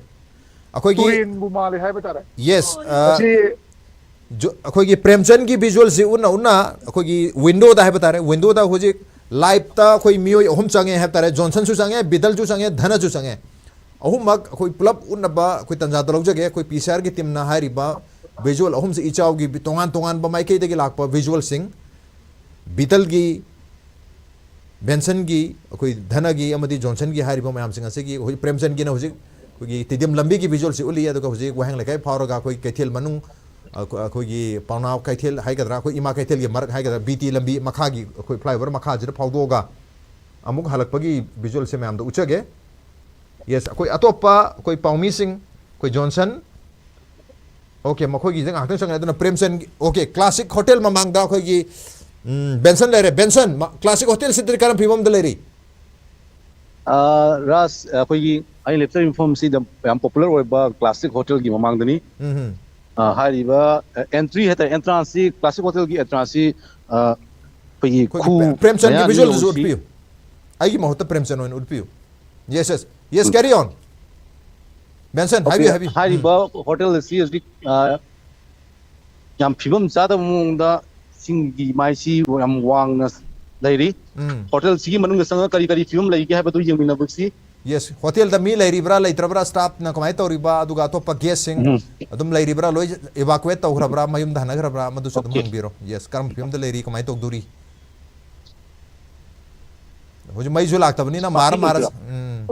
ꯑꯩꯈꯣꯏꯒꯤ ꯇꯨꯔꯦꯟꯕꯨ ꯃꯥꯜꯂꯦ ꯍꯥꯏꯕ ꯇꯥꯔꯦ꯫ ꯌꯦꯁ, ꯑ, ꯑꯁꯤ ꯖꯣ-, ꯑꯩꯈꯣꯏꯒꯤ ꯄ꯭ꯔꯦꯝꯆꯟꯗꯒꯤ ꯚꯤꯖꯨꯋꯦꯜꯁꯤ ꯎꯠꯅ ꯎꯠꯅ ꯑꯩꯈꯣꯏꯒꯤ ꯋꯤꯟꯗꯣꯗ ꯍꯥꯏꯕ ꯇꯥꯔꯦ, ꯋꯤꯟꯗꯣꯗ ꯍꯧꯖꯤꯛ ꯂꯥꯏꯞꯇ ꯑꯩꯈꯣꯏ ꯃꯤꯑꯣꯏ ꯑꯍꯨꯝ ꯆꯪꯉꯦ ꯍꯥꯏꯕ ꯇꯥꯔꯦ, ꯖꯣꯟꯁꯟꯁꯨ ꯆꯪꯉꯦ, ꯕꯤꯗꯜꯁꯨ ꯆꯪꯉꯦ, ꯙꯅꯁꯨ ꯆꯪꯉꯦ꯫ ꯑꯍꯨꯝꯃꯛ ꯑꯩꯈꯣꯏ ꯄꯨꯂꯞ ꯎꯠꯅꯕ ꯑꯩꯈꯣꯏ ꯇꯟꯖꯥꯗꯣ ꯂꯧꯖꯒꯦ꯫ ꯑꯩꯈꯣꯏ ꯄꯤ ꯁꯤ ꯑꯥꯔꯒꯤ ꯇꯤꯝꯅ ꯍꯥꯏꯔꯤꯕ ꯚꯤꯖꯨꯋꯦꯜ ꯑꯍꯨꯝꯁꯤ ꯏꯆꯥꯎꯒꯤ ꯇꯣꯉꯥꯟ ꯇꯣꯉꯥꯟꯕ ꯃꯥꯏꯀꯩꯗꯒꯤ ꯂꯥꯛꯄ ꯚꯤꯖꯨꯋꯦꯜꯁꯤꯡ, ꯕꯤꯇꯜꯒꯤ, ꯕꯦꯟꯁꯟꯒꯤ, ꯑꯩꯈꯣꯏ ꯙꯅꯒꯤ ꯑꯃꯗꯤ ꯖꯣꯟꯁꯟꯒꯤ ꯍꯥꯏꯔꯤꯕ ꯃꯌꯥꯝꯁꯤꯡ ꯑꯁꯤꯒꯤ ꯍꯧꯖꯤꯛ ꯄ꯭ꯔꯦꯝꯆꯟꯒꯤꯅ ꯍꯧꯖꯤꯛ ꯑꯩꯈꯣꯏꯒꯤ ꯇꯦꯗꯤꯌꯝ ꯂꯝꯕꯤꯒꯤ ꯚꯤꯖꯨꯋꯦꯜꯁꯤ ꯎꯠꯂꯤ, ꯑꯗꯨꯒ ꯍꯧꯖꯤꯛ ꯋꯥꯍꯦꯡ ꯂꯩꯀꯥꯏ ꯐꯥꯎꯔꯒ ꯑꯩꯈꯣꯏ ꯀꯩꯊꯦꯜ ꯃꯅꯨꯡ, ꯑꯩꯈꯣꯏ, ꯑꯩꯈꯣꯏꯒꯤ ꯄꯥꯎꯅꯥ ꯀꯩꯊꯦꯜ ꯍꯥꯏꯒꯗ꯭ꯔꯥ, ꯑꯩꯈꯣꯏ ꯏꯃꯥ ꯀꯩꯊꯦꯜꯒꯤ ꯃꯔꯛ ꯍꯥꯏꯒꯗ꯭ꯔꯥ, ꯕꯤ ꯇꯤ ꯂꯝꯕꯤ ꯃꯈꯥꯒꯤ ꯑꯩꯈꯣꯏ ꯐ꯭ꯂꯥꯏꯑꯣꯚꯔ ꯃꯈꯥꯁꯤꯗ ꯐꯥꯎꯗꯣꯛꯑꯒ ꯑꯃꯨꯛ ꯍꯜꯂꯛꯄꯒꯤ ꯚꯤꯖꯨꯋꯦꯜꯁꯦ ꯃꯌꯥꯝꯗ ꯎꯠꯆꯒꯦ꯫ ꯌꯦꯁ, ꯑꯩꯈꯣꯏ ꯑꯇꯣꯞꯄ ꯑꯩꯈꯣꯏ ꯄꯥꯎꯃꯤꯁꯤꯡ, ꯑꯩꯈꯣꯏ ꯖꯣꯟꯁꯟ, ꯑꯣꯀꯦ, ꯃꯈꯣꯏꯒꯤꯁꯦ ꯉꯥꯏꯍꯥꯛꯇꯪ ꯆꯪꯉꯦ꯫ ꯑꯗꯨꯅ ꯄ꯭ꯔꯦꯝꯆꯟ, ꯑꯣꯀꯦ, ꯀ꯭ꯂꯥꯁꯤꯛ ꯍꯣꯇꯦꯜ ꯃꯃꯥꯡꯗ ꯑꯩꯈꯣꯏꯒꯤ, ꯎꯝ, ꯕꯦꯟꯁꯟ ꯂꯩꯔꯦ꯫ ꯕꯦꯟꯁꯟ, ꯃ-, ꯀ꯭ꯂꯥꯁꯤꯛ ꯍꯣꯇꯦꯜꯁꯤꯗꯗꯤ ꯀꯔꯝꯕ ꯐꯤꯕꯝꯗ ꯂꯩꯔꯤ? ꯑ, ꯔꯥꯖ, ꯑꯩꯈꯣꯏꯒꯤ ꯑꯩꯅ ꯂꯦꯞꯆꯔꯤꯕ ꯃꯐꯝꯁꯤꯗ ꯌꯥꯝ ꯄꯣꯄꯨꯂꯔ ꯑꯣꯏꯕ ꯀ꯭ꯂꯥꯁꯤꯛ ꯍꯣꯇꯦꯜꯒꯤ ꯃꯃꯥꯡꯗꯅꯤ꯫ ꯎꯝ꯫ ꯑ, ꯍꯥꯏꯔꯤꯕ, ꯑ, ꯑꯦꯟꯇ꯭ꯔꯤ ꯍꯥꯏꯇꯥꯔꯦ, ꯑꯦꯟꯇ꯭ꯔꯥꯟꯁꯁꯤ, ꯀ꯭ꯂꯥꯁꯤꯛ ꯍꯣꯇꯦꯜꯒꯤ ꯑꯦꯟꯇ꯭ꯔꯥꯟꯁꯁꯤ, ꯑ, ꯑꯩꯈꯣꯏꯒꯤ ꯑꯩꯈꯣꯏꯒꯤ ꯈꯨ ꯄ꯭ꯔꯦꯝ-, ꯄ꯭ꯔꯦꯝꯆꯟꯒꯤ ꯃꯌꯥ ꯚꯤꯖꯨꯋꯦꯜꯗꯨꯁꯨ ꯑꯅꯤꯔꯣꯝꯁꯤ ꯎꯠꯄꯤꯌꯨ꯫ ꯑꯩꯒꯤ ꯃꯍꯨꯠꯇ ꯄ꯭ꯔꯦꯝꯆꯟ ꯑꯣꯏꯅ ꯎꯠꯄꯤꯌꯨ꯫ ꯌꯦꯁ, ꯌꯦꯁ, ꯌꯦꯁ, ꯎꯝ꯫ ꯀꯦꯔꯤ ꯑꯣꯟ꯫ ꯕꯦꯟꯁꯟ, ꯑꯣꯀꯦ, ꯍꯥꯏꯕꯤꯌꯨ, ꯍꯥꯏꯕꯤꯌꯨ꯫ ꯎꯝ꯫ ꯍꯥꯏꯔꯤꯕ ꯍꯣꯇꯦꯜ ꯑꯁꯤ ꯍꯧꯖꯤꯛ, ꯑ, ꯌꯥꯝ ꯐꯤꯕꯝ ꯆꯥꯗꯕ ꯃꯑꯣꯡꯗ ꯏꯁꯤꯡꯒꯤ ꯃꯥꯏꯁꯤ ꯌꯥꯝ ꯋꯥꯡꯅ ꯂꯩꯔꯤ꯫ ꯎꯝ꯫ ꯍꯣꯇꯦꯜꯁꯤꯒꯤ ꯃꯅꯨꯡꯗ ꯆꯪꯉꯒ ꯀꯔꯤ ꯀꯔꯤ ꯐꯤꯕꯝ ꯂꯩꯒꯦ ꯍꯥꯏꯕꯗꯨ ꯌꯦꯡꯃꯤꯟꯅꯕꯁꯤ꯫ ꯌꯦꯁ, ꯍꯣꯇꯦꯜꯗ ꯃꯤ ꯂꯩꯔꯤꯕ꯭ꯔꯥ ꯂꯩꯇ꯭ꯔꯕ꯭ꯔꯥ, ꯁ꯭ꯇꯥꯐꯅ ꯀꯃꯥꯏꯅ ꯇꯧꯔꯤꯕ, ꯑꯗꯨꯒ ꯑꯇꯣꯞꯄ ꯒꯦꯁꯁꯤꯡ ꯎꯝ꯫ ꯑꯗꯨꯝ ꯂꯩꯔꯤꯕ꯭ꯔꯥ, ꯂꯣꯏ ꯏꯚꯥꯀꯨꯋꯦꯠ ꯇꯧꯈ꯭ꯔꯕ꯭ꯔꯥ, ꯃꯌꯨꯝꯗ ꯍꯟꯅꯈ꯭ꯔꯕ꯭ꯔꯥ, ꯃꯗꯨꯁꯨ ꯑꯗꯨꯝ ꯑꯣꯀꯦ꯫ ꯍꯪꯕꯤꯔꯣ꯫ ꯌꯦꯁ, ꯀꯔꯝꯕ ꯐꯤꯕꯝꯗ ꯂꯩꯔꯤ, ꯀꯃꯥꯏꯅ ꯇꯧꯗꯣꯔꯤ? ꯍꯧꯖꯤꯛ ꯃꯩꯁꯨ ꯂꯥꯛꯇꯕꯅꯤꯅ ꯃꯥꯔ ꯃꯥꯔ, ꯎꯝ꯫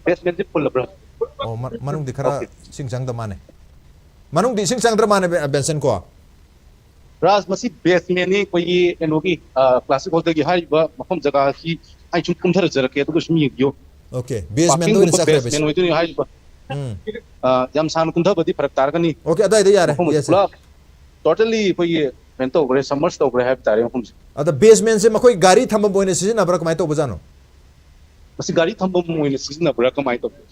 ꯕꯦꯁꯃꯦꯟꯁꯤ ꯐꯨꯜꯂꯕ꯭ꯔꯥ? ꯑꯣ, ꯃ- ꯃꯅꯨꯡꯗꯤ ꯈꯔ ꯏꯁꯤꯡ ꯆꯪꯗ ꯃꯥꯅꯦ꯫ ꯃꯅꯨꯡꯗꯤ ꯏꯁꯤꯡ ꯆꯪꯗ꯭ꯔ ꯃꯥꯅꯦ, ꯕꯦ- ꯕꯦꯟꯁꯟ ꯀꯣ? ꯔꯥꯖ, ꯃꯁꯤ ꯕꯦꯁꯃꯦꯟꯅꯤ꯫ ꯑꯩꯈꯣꯏꯒꯤ ꯀꯩꯅꯣꯒꯤ, ꯑ, ꯀ꯭ꯂꯥꯁꯤꯛ ꯍꯣꯇꯦꯜꯒꯤ ꯍꯥꯏꯔꯤꯕ ꯃꯐꯝ ꯖꯒꯥꯁꯤ ꯑꯩ ꯁꯨꯝ ꯀꯨꯝꯊꯔꯖꯔꯛꯀꯦ, ꯑꯗꯨꯒ ꯁꯨꯝ ꯌꯦꯡꯕꯤꯌꯨ꯫ ꯑꯣꯀꯦ, ꯕꯦꯁꯃꯦꯟꯗ ꯑꯣꯏꯅ ꯄꯥꯔꯀꯤꯡꯒꯨꯝꯕ ꯆꯠꯈ꯭ꯔꯦꯕ꯫ ꯕꯦꯁꯃꯦꯟ ꯑꯣꯏꯗꯣꯏꯅꯤ ꯍꯥꯏꯔꯤꯕ꯫ ꯎꯝ꯫ ꯑ, ꯌꯥꯝ ꯁꯥꯡꯅ ꯀꯨꯝꯊꯕꯗꯤ ꯐꯔꯛ ꯇꯥꯔꯒꯅꯤ꯫ ꯑꯣꯀꯦ, ꯑꯗꯥꯏꯗ ꯌꯥꯔꯦ꯫ ꯃꯐꯝ ꯑꯁꯤ Yes, yes. ꯄꯨꯔꯥ ꯇꯣꯇꯦꯜꯂꯤ ꯑꯩꯈꯣꯏꯒꯤ ꯀꯩꯅꯣ ꯇꯧꯈ꯭ꯔꯦ, ꯁꯕꯃꯔꯁ ꯇꯧꯈ꯭ꯔꯦ ꯍꯥꯏꯕ ꯇꯥꯔꯦ ꯃꯐꯝꯁꯦ꯫ ꯑꯗ ꯕꯦꯁꯃꯦꯟꯁꯦ ꯃꯈꯣꯏ ꯒꯥꯔꯤ ꯊꯝꯐꯝ ꯑꯣꯏꯅ ꯁꯤꯖꯤꯟꯅꯕ꯭ꯔꯥ, ꯀꯃꯥꯏꯅ ꯇꯧꯕꯖꯥꯠꯅꯣ? ꯃꯁꯤ ꯒꯥꯔꯤ ꯊꯝꯐꯝ ꯑꯣꯏꯅ ꯁꯤꯖꯤꯟꯅꯕ꯭ꯔꯥ, ꯀꯃꯥꯏꯅ ꯇꯧꯒꯦ?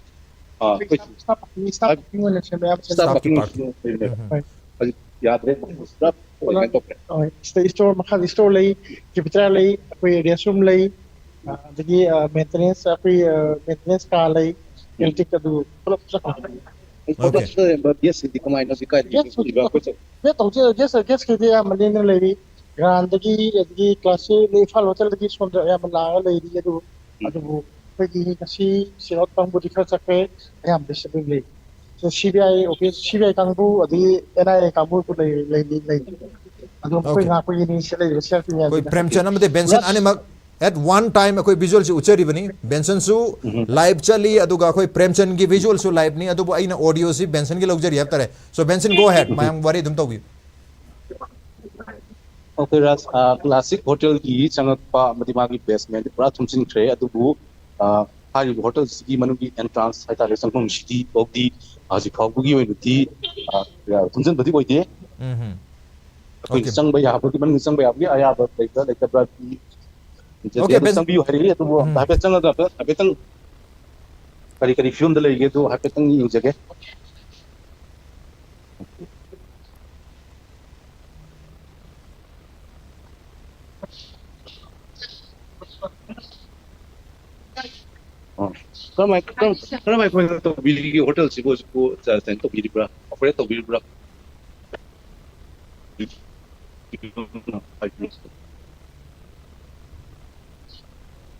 ꯑꯥ, ꯑꯩꯈꯣꯏ ꯁ꯭ꯇꯥꯐ ꯄꯥꯔꯀꯤꯡ, ꯁ꯭ꯇꯥꯐ ꯄꯥꯔꯀꯤꯡ ꯑꯣꯏꯅ ꯁꯦꯝꯕ ꯌꯥꯝ ꯁ꯭ꯇꯥꯐ ꯁ꯭ꯇꯥꯐꯀꯤ ꯄꯥꯔꯀꯤꯡ ꯄꯥꯔꯀꯤꯡ꯫ ꯑꯣꯏꯅ ꯎꯝ꯫ ꯍꯧꯖꯤꯛ ꯌꯥꯗ꯭ꯔꯦ, ꯄꯨꯔꯥ ꯀꯩꯅꯣ ꯇꯧꯈ꯭ꯔꯦ꯫ ꯍꯣꯏ, ꯁꯤꯗ ꯏꯁꯇꯣꯔ, ꯃꯈꯥꯗ ꯏꯁꯇꯣꯔ ꯂꯩ, ꯀꯦꯐꯦꯇꯦꯔꯤꯌꯥ ꯂꯩ, ꯑꯩꯈꯣꯏ ꯔꯦꯁ ꯔꯨꯝ ꯂꯩ, ꯑꯗꯒꯤ ꯃꯦꯟꯇꯦꯅꯦꯟꯁ, ꯑꯩꯈꯣꯏ ꯃꯦꯟꯇꯦꯅꯦꯟꯁ ꯀꯥ ꯂꯩ, ꯏꯂꯦꯛꯇ꯭ꯔꯤꯛ, ꯑꯗꯨ ꯄꯨꯂꯞ ꯆꯠꯈ꯭ꯔꯦ꯫ ꯑꯣꯀꯦ꯫ ꯒꯦꯁꯁꯤꯡꯗꯤ ꯀꯃꯥꯏꯅ, ꯍꯧꯖꯤꯛ ꯀꯥꯏꯗ ꯒꯦꯁ ꯂꯩꯕꯤꯕ? ꯑꯩꯈꯣꯏ ꯆꯠ- ꯑꯣꯀꯦ꯫ ꯉꯥꯛꯄꯒꯤꯅꯤ ꯁꯤ ꯂꯩꯔꯤꯕ ꯁꯤ ꯑꯥꯔ ꯄꯤ ꯑꯩꯈꯣꯏ ꯃꯌꯥꯝꯁꯤꯅ꯫ ꯄ꯭ꯔꯦꯝꯆꯟ ꯑꯃꯗꯤ ꯕꯦꯟꯁꯟ ꯔꯥꯖ- ꯑꯅꯤꯃꯛ at one time ꯑꯩꯈꯣꯏ ꯚꯤꯖꯨꯋꯦꯜꯁꯤ ꯎꯠꯆꯔꯤꯕꯅꯤ꯫ ꯕꯦꯟꯁꯟꯁꯨ ꯂꯥꯏꯚ ꯆꯠꯂꯤ, ꯑꯗꯨꯒ ꯑꯩꯈꯣꯏ ꯄ꯭ꯔꯦꯝꯆꯟꯒꯤ ꯚꯤꯖꯨꯋꯦꯜꯁꯨ ꯂꯥꯏꯚꯅꯤ, ꯑꯗꯨꯕꯨ ꯑꯩꯅ ꯑꯣꯗꯤꯑꯣꯁꯤ ꯕꯦꯟꯁꯟꯒꯤ ꯂꯧꯖꯔꯤ ꯍꯥꯏꯕ ꯇꯥꯔꯦ꯫ So ꯕꯦꯟꯁꯟ, go ahead, ꯃꯌꯥꯝ ꯋꯥꯔꯤ ꯑꯗꯨꯝ ꯇꯧꯕꯤꯌꯨ꯫ ꯑꯣꯀꯦ ꯔꯥꯖ, ꯑ, ꯀ꯭ꯂꯥꯁꯤꯛ ꯍꯣꯇꯦꯜꯒꯤ ꯆꯪꯉꯛꯄ ꯑꯃꯗꯤ ꯃꯥꯒꯤ ꯕꯦꯁꯃꯦꯟ ꯄꯨꯔꯥ ꯊꯨꯝꯖꯤꯟꯈ꯭ꯔꯦ, ꯑꯗꯨꯕꯨ, ꯑ, ꯍꯥꯏꯔꯤꯕ ꯍꯣꯇꯦꯜꯁꯤꯒꯤ ꯃꯅꯨꯡꯒꯤ ꯑꯦꯟꯇ꯭ꯔꯥꯟꯁ ꯍꯥꯏꯇꯥꯔꯦ, ꯆꯪꯐꯝ ꯁꯤꯗꯤ ꯐꯥꯎꯗꯤ ꯍꯧꯖꯤꯛ ꯐꯥꯎꯕꯒꯤ ꯑꯣꯏꯅꯗꯤ, ꯑ, ꯊꯨꯝꯖꯤꯟꯕꯗꯤ ꯑꯣꯏꯗꯦ꯫ ꯎꯝ꯫ ꯑꯩꯈꯣꯏ ꯑꯣꯀꯦ꯫ ꯆꯪꯕ ꯌꯥꯕꯒꯤ, ꯃꯅꯨꯡ ꯆꯪꯕ ꯌꯥꯕꯒꯤ ꯑꯌꯥꯕ ꯂꯩꯕ꯭ꯔꯥ ꯂꯩꯇꯕ꯭ꯔꯥꯗꯤ ꯌꯦꯡꯖꯗꯦ꯫ ꯑꯣꯀꯦ, ꯑꯗꯨꯝ ꯕꯦꯟ- ꯆꯪꯕꯤꯌꯨ ꯍꯥꯏꯔꯛꯏ, ꯑꯗꯨꯕꯨ ꯎꯝ꯫ ꯍꯥꯏꯐꯦꯠ ꯆꯪꯉꯒ ꯍꯥꯏꯐꯦꯠ, ꯍꯥꯏꯐꯦꯠꯇꯪ ꯀꯔꯤ ꯀꯔꯤ ꯐꯤꯕꯝꯗ ꯂꯩꯒꯦ ꯑꯗꯨ ꯍꯥꯏꯐꯦꯠꯇꯪ ꯌꯦꯡꯖꯒꯦ꯫ ꯑꯣ꯫ ꯀꯔꯝꯍꯥꯏ-, ꯀꯔꯝ-, ꯀꯔꯝꯍꯥꯏ ꯀꯃꯥꯏꯅ ꯇꯧꯕꯤꯔꯤꯒꯦ ꯍꯣꯇꯦꯜꯁꯤꯕꯨ ꯍꯧꯖꯤꯛꯄꯨ, ꯆ-, ꯀꯩꯅꯣ ꯇꯧꯕꯤꯔꯤꯕ꯭ꯔꯥ, ꯑꯣꯄꯔꯦꯠ ꯇꯧꯕꯤꯔꯤꯕ꯭ꯔꯥ?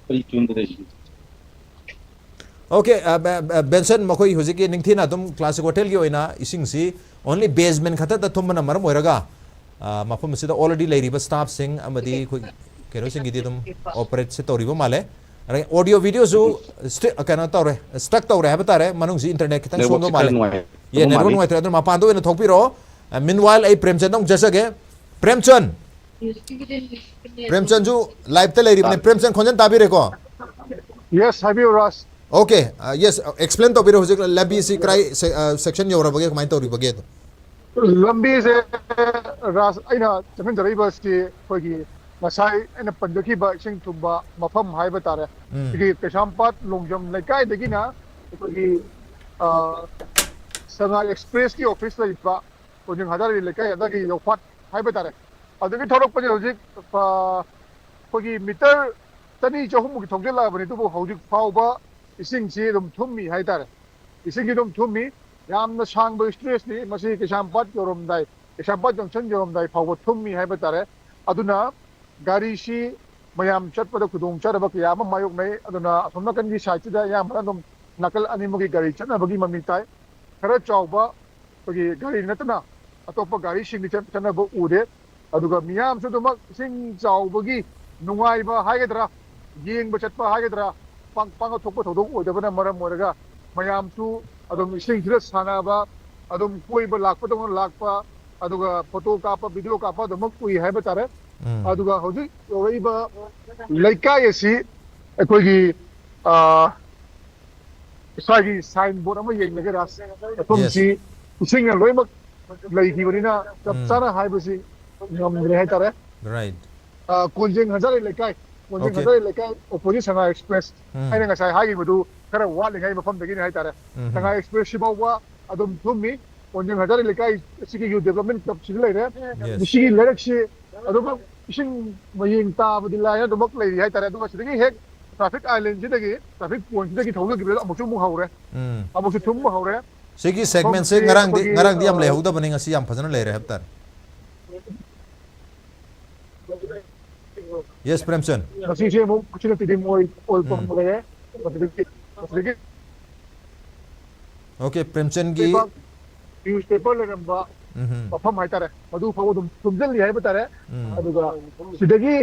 ꯀꯔꯤ ꯐꯤꯕꯝꯗ ꯂꯩꯔꯤꯒꯦ? ꯑꯣꯀꯦ, ꯑ, ꯕꯦ-, ꯕꯦ-, ꯕꯦꯟꯁꯟ, ꯃꯈꯣꯏ ꯍꯧꯖꯤꯛꯀꯤ ꯅꯤꯡꯊꯤꯅ ꯑꯗꯨꯝ ꯀ꯭ꯂꯥꯁꯤꯛ ꯍꯣꯇꯦꯜꯒꯤ ꯑꯣꯏꯅ ꯏꯁꯤꯡꯁꯤ only basement ꯈꯛꯇꯗ ꯊꯨꯝꯕꯅ ꯃꯔꯝ ꯑꯣꯏꯔꯒ, ꯑ, ꯃꯐꯝ ꯑꯁꯤꯗ already ꯂꯩꯔꯤꯕ ꯁ꯭ꯇꯥꯐꯁꯤꯡ ꯑꯃꯗꯤ ꯑꯩꯈꯣꯏ ꯀꯩꯅꯣꯁꯤꯡꯒꯤꯗꯤ ꯑꯗꯨꯝ ꯑꯣꯄꯔꯦꯠꯁꯦ ꯇꯧꯔꯤꯕ ꯃꯥꯜꯂꯦ꯫ ꯑꯗꯩ ꯑꯣꯗꯤꯑꯣ ꯚꯤꯗꯤꯑꯣꯁꯨ ꯁ꯭ꯇꯤ-, ꯀꯩꯅꯣ ꯇꯧꯔꯦ, ꯁ꯭ꯇꯛ ꯇꯧꯔꯦ ꯍꯥꯏꯕ ꯇꯥꯔꯦ, ꯃꯅꯨꯡꯁꯤ ꯏꯟꯇꯔꯅꯦꯠ ꯈꯤꯇꯪ ꯁꯣꯟꯕ ꯅꯦꯠꯋꯥꯛꯁꯦ ꯈꯔ ꯃꯥꯜꯂꯦ꯫ ꯅꯨꯡꯉꯥꯏ- ꯌꯦ, ꯅꯦꯠꯋꯥꯛ ꯃꯥꯜꯂꯤ꯫ ꯅꯨꯡꯉꯥꯏꯇ꯭ꯔꯦ, ꯑꯗꯨꯅ ꯃꯄꯥꯟꯗ ꯑꯣꯏꯅ ꯊꯣꯛꯄꯤꯔꯛꯑꯣ꯫ ꯃꯤꯟꯋꯥꯏꯜ ꯑꯩ ꯄ꯭ꯔꯦꯝꯆꯟꯗ ꯑꯃꯨꯛ ꯆꯠꯆꯒꯦ꯫ ꯄ꯭ꯔꯦꯝꯆꯟ, ꯄ꯭ꯔꯦꯝꯆꯟꯁꯨ ꯂꯥꯏꯞꯇ ꯂꯩꯔꯤꯕꯅꯦ꯫ ꯄ꯭ꯔꯦꯝꯆꯟ, ꯈꯣꯟꯖꯦꯜ ꯇꯥꯕꯤꯔꯦꯀꯣ? Yes, ꯍꯥꯏꯕꯤꯌꯨ ꯔꯥꯖ꯫ ꯑꯣꯀꯦ, ꯌꯦꯁ, ꯑꯦꯛꯁꯄ꯭ꯂꯦꯟ ꯇꯧꯕꯤꯔꯣ, ꯍꯧꯖꯤꯛ ꯂꯝꯕꯤꯁꯤ ꯀꯔꯥꯏ ꯁꯦꯛꯁꯟ ꯌꯧꯔꯕꯒꯦ, ꯀꯃꯥꯏꯅ ꯇꯧꯔꯤꯕꯒꯦ ꯑꯗꯣ? ꯂꯝꯕꯤꯁꯦ ꯔꯥꯖ, ꯑꯩꯅ ꯆꯪꯁꯤꯟꯖꯔꯛꯏꯕꯁꯤ ꯑꯩꯈꯣꯏꯒꯤ ꯉꯁꯥꯏ ꯑꯩꯅ ꯄꯟꯖꯈꯤꯕ ꯏꯁꯤꯡ ꯊꯨꯝꯕ ꯃꯐꯝ ꯍꯥꯏꯕ ꯇꯥꯔꯦ꯫ ꯎꯝ꯫ ꯁꯤꯒꯤ ꯀꯩꯁꯥꯝꯄꯥꯠ ꯂꯣꯡꯖꯝ ꯂꯩꯀꯥꯏꯗꯒꯤꯅ ꯑꯩꯈꯣꯏꯒꯤ, ꯑ, ꯁꯉꯥꯏ ꯑꯦꯛꯁꯄ꯭ꯔꯦꯁꯀꯤ ꯑꯣꯐꯤꯁ ꯂꯩꯕ ꯀꯣꯟꯖꯤꯡ ꯍꯖꯥꯔꯤ ꯂꯩꯀꯥꯏ ꯑꯗꯨꯒꯤ ꯌꯧꯐꯥꯠ ꯍꯥꯏꯕ ꯇꯥꯔꯦ꯫ ꯑꯗꯨꯗꯒꯤ ꯊꯧꯔꯛꯄꯁꯦ ꯍꯧꯖꯤꯛ, ꯑ, ꯑꯩꯈꯣꯏꯒꯤ ꯃꯤꯇꯔ ꯆꯅꯤ ꯆꯍꯨꯝꯃꯨꯛꯀꯤ ꯊꯧꯖꯤꯜꯂꯛꯑꯕꯅꯤ, ꯑꯗꯨꯕꯨ ꯍꯧꯖꯤꯛ ꯐꯥꯎꯕ ꯏꯁꯤꯡꯁꯤ ꯑꯗꯨꯝ ꯊꯨꯝꯃꯤ ꯍꯥꯏꯇꯥꯔꯦ꯫ ꯏꯁꯤꯡꯁꯤ ꯑꯗꯨꯝ ꯊꯨꯝꯃꯤ꯫ ꯌꯥꯝꯅ ꯁꯥꯡꯕ ꯏꯁꯇ꯭ꯔꯦꯁꯅꯤ ꯃꯁꯤ꯫ ꯀꯩꯁꯥꯝꯄꯥꯠ ꯌꯧꯔꯝꯗꯥꯏ, ꯀꯩꯁꯥꯝꯄꯥꯠ ꯖꯪꯁꯟ ꯌꯧꯔꯝꯗꯥꯏ ꯐꯥꯎꯕ ꯊꯨꯝꯃꯤ ꯍꯥꯏꯕ ꯇꯥꯔꯦ꯫ ꯑꯗꯨꯅ ꯒꯥꯔꯤꯁꯤ ꯃꯌꯥꯝ ꯆꯠꯄꯗ ꯈꯨꯗꯣꯡ ꯆꯥꯗꯕ ꯀꯌꯥ ꯑꯃ ꯃꯥꯌꯣꯛꯅꯩ꯫ ꯑꯗꯨꯅ ꯑꯁꯣꯝ ꯅꯥꯀꯟꯒꯤ ꯁꯥꯏꯠꯁꯤꯗ ꯑꯌꯥꯝꯕꯅ ꯑꯗꯨꯝ ꯅꯥꯀꯜ ꯑꯅꯤꯃꯛꯀꯤ ꯒꯥꯔꯤ ꯆꯠꯅꯕꯒꯤ ꯃꯃꯤ ꯇꯥꯏ꯫ ꯈꯔ ꯆꯥꯎꯕ ꯑꯩꯈꯣꯏꯒꯤ ꯒꯥꯔꯤ ꯅꯠꯇꯅ ꯑꯇꯣꯞꯄ ꯒꯥꯔꯤꯁꯤꯡꯗꯤ ꯆꯠ-, ꯆꯠꯅꯕ ꯎꯗꯦ꯫ ꯑꯗꯨꯒ ꯃꯤꯌꯥꯝꯁꯨ ꯑꯗꯨꯃꯛ ꯏꯁꯤꯡ ꯆꯥꯎꯕꯒꯤ ꯅꯨꯡꯉꯥꯏꯕ ꯍꯥꯏꯒꯗ꯭ꯔꯥ, ꯌꯦꯡꯕ ꯆꯠꯄ ꯍꯥꯏꯒꯗ꯭ꯔꯥ, ꯄꯥꯡ-, ꯄꯥꯡꯊꯣꯛꯄ ꯊꯧꯗꯣꯛ ꯑꯣꯏꯗꯕꯅ ꯃꯔꯝ ꯑꯣꯏꯔꯒ ꯃꯌꯥꯝꯁꯨ ꯑꯗꯨꯝ ꯏꯁꯤꯡꯁꯤꯗ ꯁꯥꯟꯅꯕ, ꯑꯗꯨꯝ ꯀꯣꯏꯕ ꯂꯥꯛꯄꯗꯧꯅ ꯂꯥꯛꯄ, ꯑꯗꯨꯒ ꯐꯣꯇꯣ ꯀꯥꯞꯄ, ꯚꯤꯗꯤꯑꯣ ꯀꯥꯞꯄ ꯑꯗꯨꯃꯛ ꯎꯏ ꯍꯥꯏꯕ ꯇꯥꯔꯦ꯫ ꯎꯝ꯫ ꯑꯗꯨꯒ ꯍꯧꯖꯤꯛ ꯌꯧꯔꯛꯏꯕ ꯂꯩꯀꯥꯏ ꯑꯁꯤ ꯑꯩꯈꯣꯏꯒꯤ, ꯑ, ꯏꯁꯥꯒꯤ ꯁꯥꯏꯟ ꯕꯣꯔꯗ ꯑꯃ ꯌꯦꯡꯂꯒ ꯔꯥꯖ, ꯃꯐꯝꯁꯤ ꯏꯁꯤꯡꯅ ꯂꯣꯏꯅꯃꯛ ꯂꯩꯈꯤꯕꯅꯤꯅ ꯆꯞ ꯎꯝ꯫ ꯆꯥꯅ ꯍꯥꯏꯕꯁꯤ ꯉꯝꯗ꯭ꯔꯦ ꯍꯥꯏꯇꯥꯔꯦ꯫ ꯔꯥꯏꯠ꯫ ꯑ, ꯀꯣꯟꯖꯦꯡ ꯍꯖꯥꯔꯤ ꯂꯩꯀꯥꯏ, ꯀꯣꯟꯖꯦꯡ ꯑꯣꯀꯦ꯫ ꯍꯖꯥꯔꯤ ꯂꯩꯀꯥꯏ ꯑꯣꯄꯣꯖꯤꯠ ꯁꯉꯥꯏ ꯑꯦꯛꯁꯄ꯭ꯔꯦꯁ ꯎꯝ꯫ ꯍꯥꯏꯅ ꯉꯁꯥꯏ ꯍꯥꯏꯈꯤꯕꯗꯨ ꯈꯔ ꯋꯥꯠꯂꯤꯉꯩ ꯃꯐꯝꯗꯒꯤꯅꯤ ꯍꯥꯏꯇꯥꯔꯦ꯫ ꯎꯝ꯫ ꯁꯉꯥꯏ ꯑꯦꯛꯁꯄ꯭ꯔꯦꯁ ꯁꯤꯐꯥꯎꯕ ꯑꯗꯨꯝ ꯊꯨꯝꯃꯤ꯫ ꯀꯣꯟꯖꯦꯡ ꯍꯖꯥꯔꯤ ꯂꯩꯀꯥꯏ ꯑꯁꯤꯒꯤ ꯌꯨꯠ ꯗꯦꯕꯂꯞꯃꯦꯟ ꯀ꯭ꯂꯕꯁꯤꯗ ꯂꯩꯔꯦ꯫ ꯌꯦꯁ꯫ ꯁꯤꯒꯤ ꯂꯩꯔꯛꯁꯤ ꯑꯗꯨꯃꯛ ꯏꯁꯤꯡ ꯃꯌꯦꯡ ꯇꯥꯕꯗꯤ ꯂꯥꯏꯅ ꯑꯗꯨꯃꯛ ꯂꯩꯔꯤ ꯍꯥꯏꯇꯥꯔꯦ꯫ ꯑꯗꯨꯒ ꯁꯤꯗꯒꯤ ꯍꯦꯛ ꯇ꯭ꯔꯥꯐꯤꯛ ꯑꯥꯏꯂꯦꯟꯁꯤꯗꯒꯤ, ꯇ꯭ꯔꯥꯐꯤꯛ ꯄꯣꯏꯟꯠꯁꯤꯗꯒꯤ ꯊꯧꯖꯈꯤꯕꯗ ꯑꯃꯨꯛꯁꯨ ꯑꯃꯨꯛ ꯍꯧꯔꯦ꯫ ꯎꯝ꯫ ꯑꯃꯨꯛꯁꯨ ꯊꯨꯝꯕ ꯍꯧꯔꯦ꯫ ꯁꯤꯒꯤ ꯁꯦꯒꯃꯦꯟꯁꯦ ꯃꯐꯝꯁꯤ ꯉꯔꯥꯡꯗꯤ, ꯑꯩꯈꯣꯏꯒꯤ, ꯉꯔꯥꯡꯗꯤ ꯌꯥꯝ ꯑ, ꯂꯩꯍꯧꯗꯕꯅꯤ, ꯉꯁꯤ ꯌꯥꯝ ꯐꯖꯅ ꯂꯩꯔꯦ ꯍꯥꯏꯕ ꯇꯥꯔꯦ꯫ ꯌꯦꯁ, ꯄ꯭ꯔꯦꯝꯆꯟ꯫ ꯉꯁꯤꯁꯦ ꯑꯃꯨꯛ ꯎꯆꯤꯟꯅ ꯇꯤꯗꯤꯝ ꯑꯣꯏ, ꯑꯣꯏ ꯎꯝ꯫ ꯐꯪꯕ ꯂꯩꯔꯦ꯫ ꯃꯁꯤꯗꯒꯤ, ꯃꯁꯤꯗꯒꯤ ꯑꯣꯀꯦ, ꯄ꯭ꯔꯦꯝꯆꯟꯒꯤ ꯂꯩꯕꯥꯛ ꯅ꯭ꯌꯨꯁ ꯄꯦꯄꯔ ꯂꯩꯔꯝꯕ ꯎꯝ꯫ ꯃꯐꯝ ꯍꯥꯏꯇꯥꯔꯦ, ꯃꯗꯨ ꯐꯥꯎꯕ ꯑꯗꯨꯝ ꯊꯨꯝꯖꯤꯜꯂꯤ ꯍꯥꯏꯕ ꯇꯥꯔꯦ꯫ ꯎꯝ꯫ ꯑꯗꯨꯒ ꯁꯤꯗꯒꯤ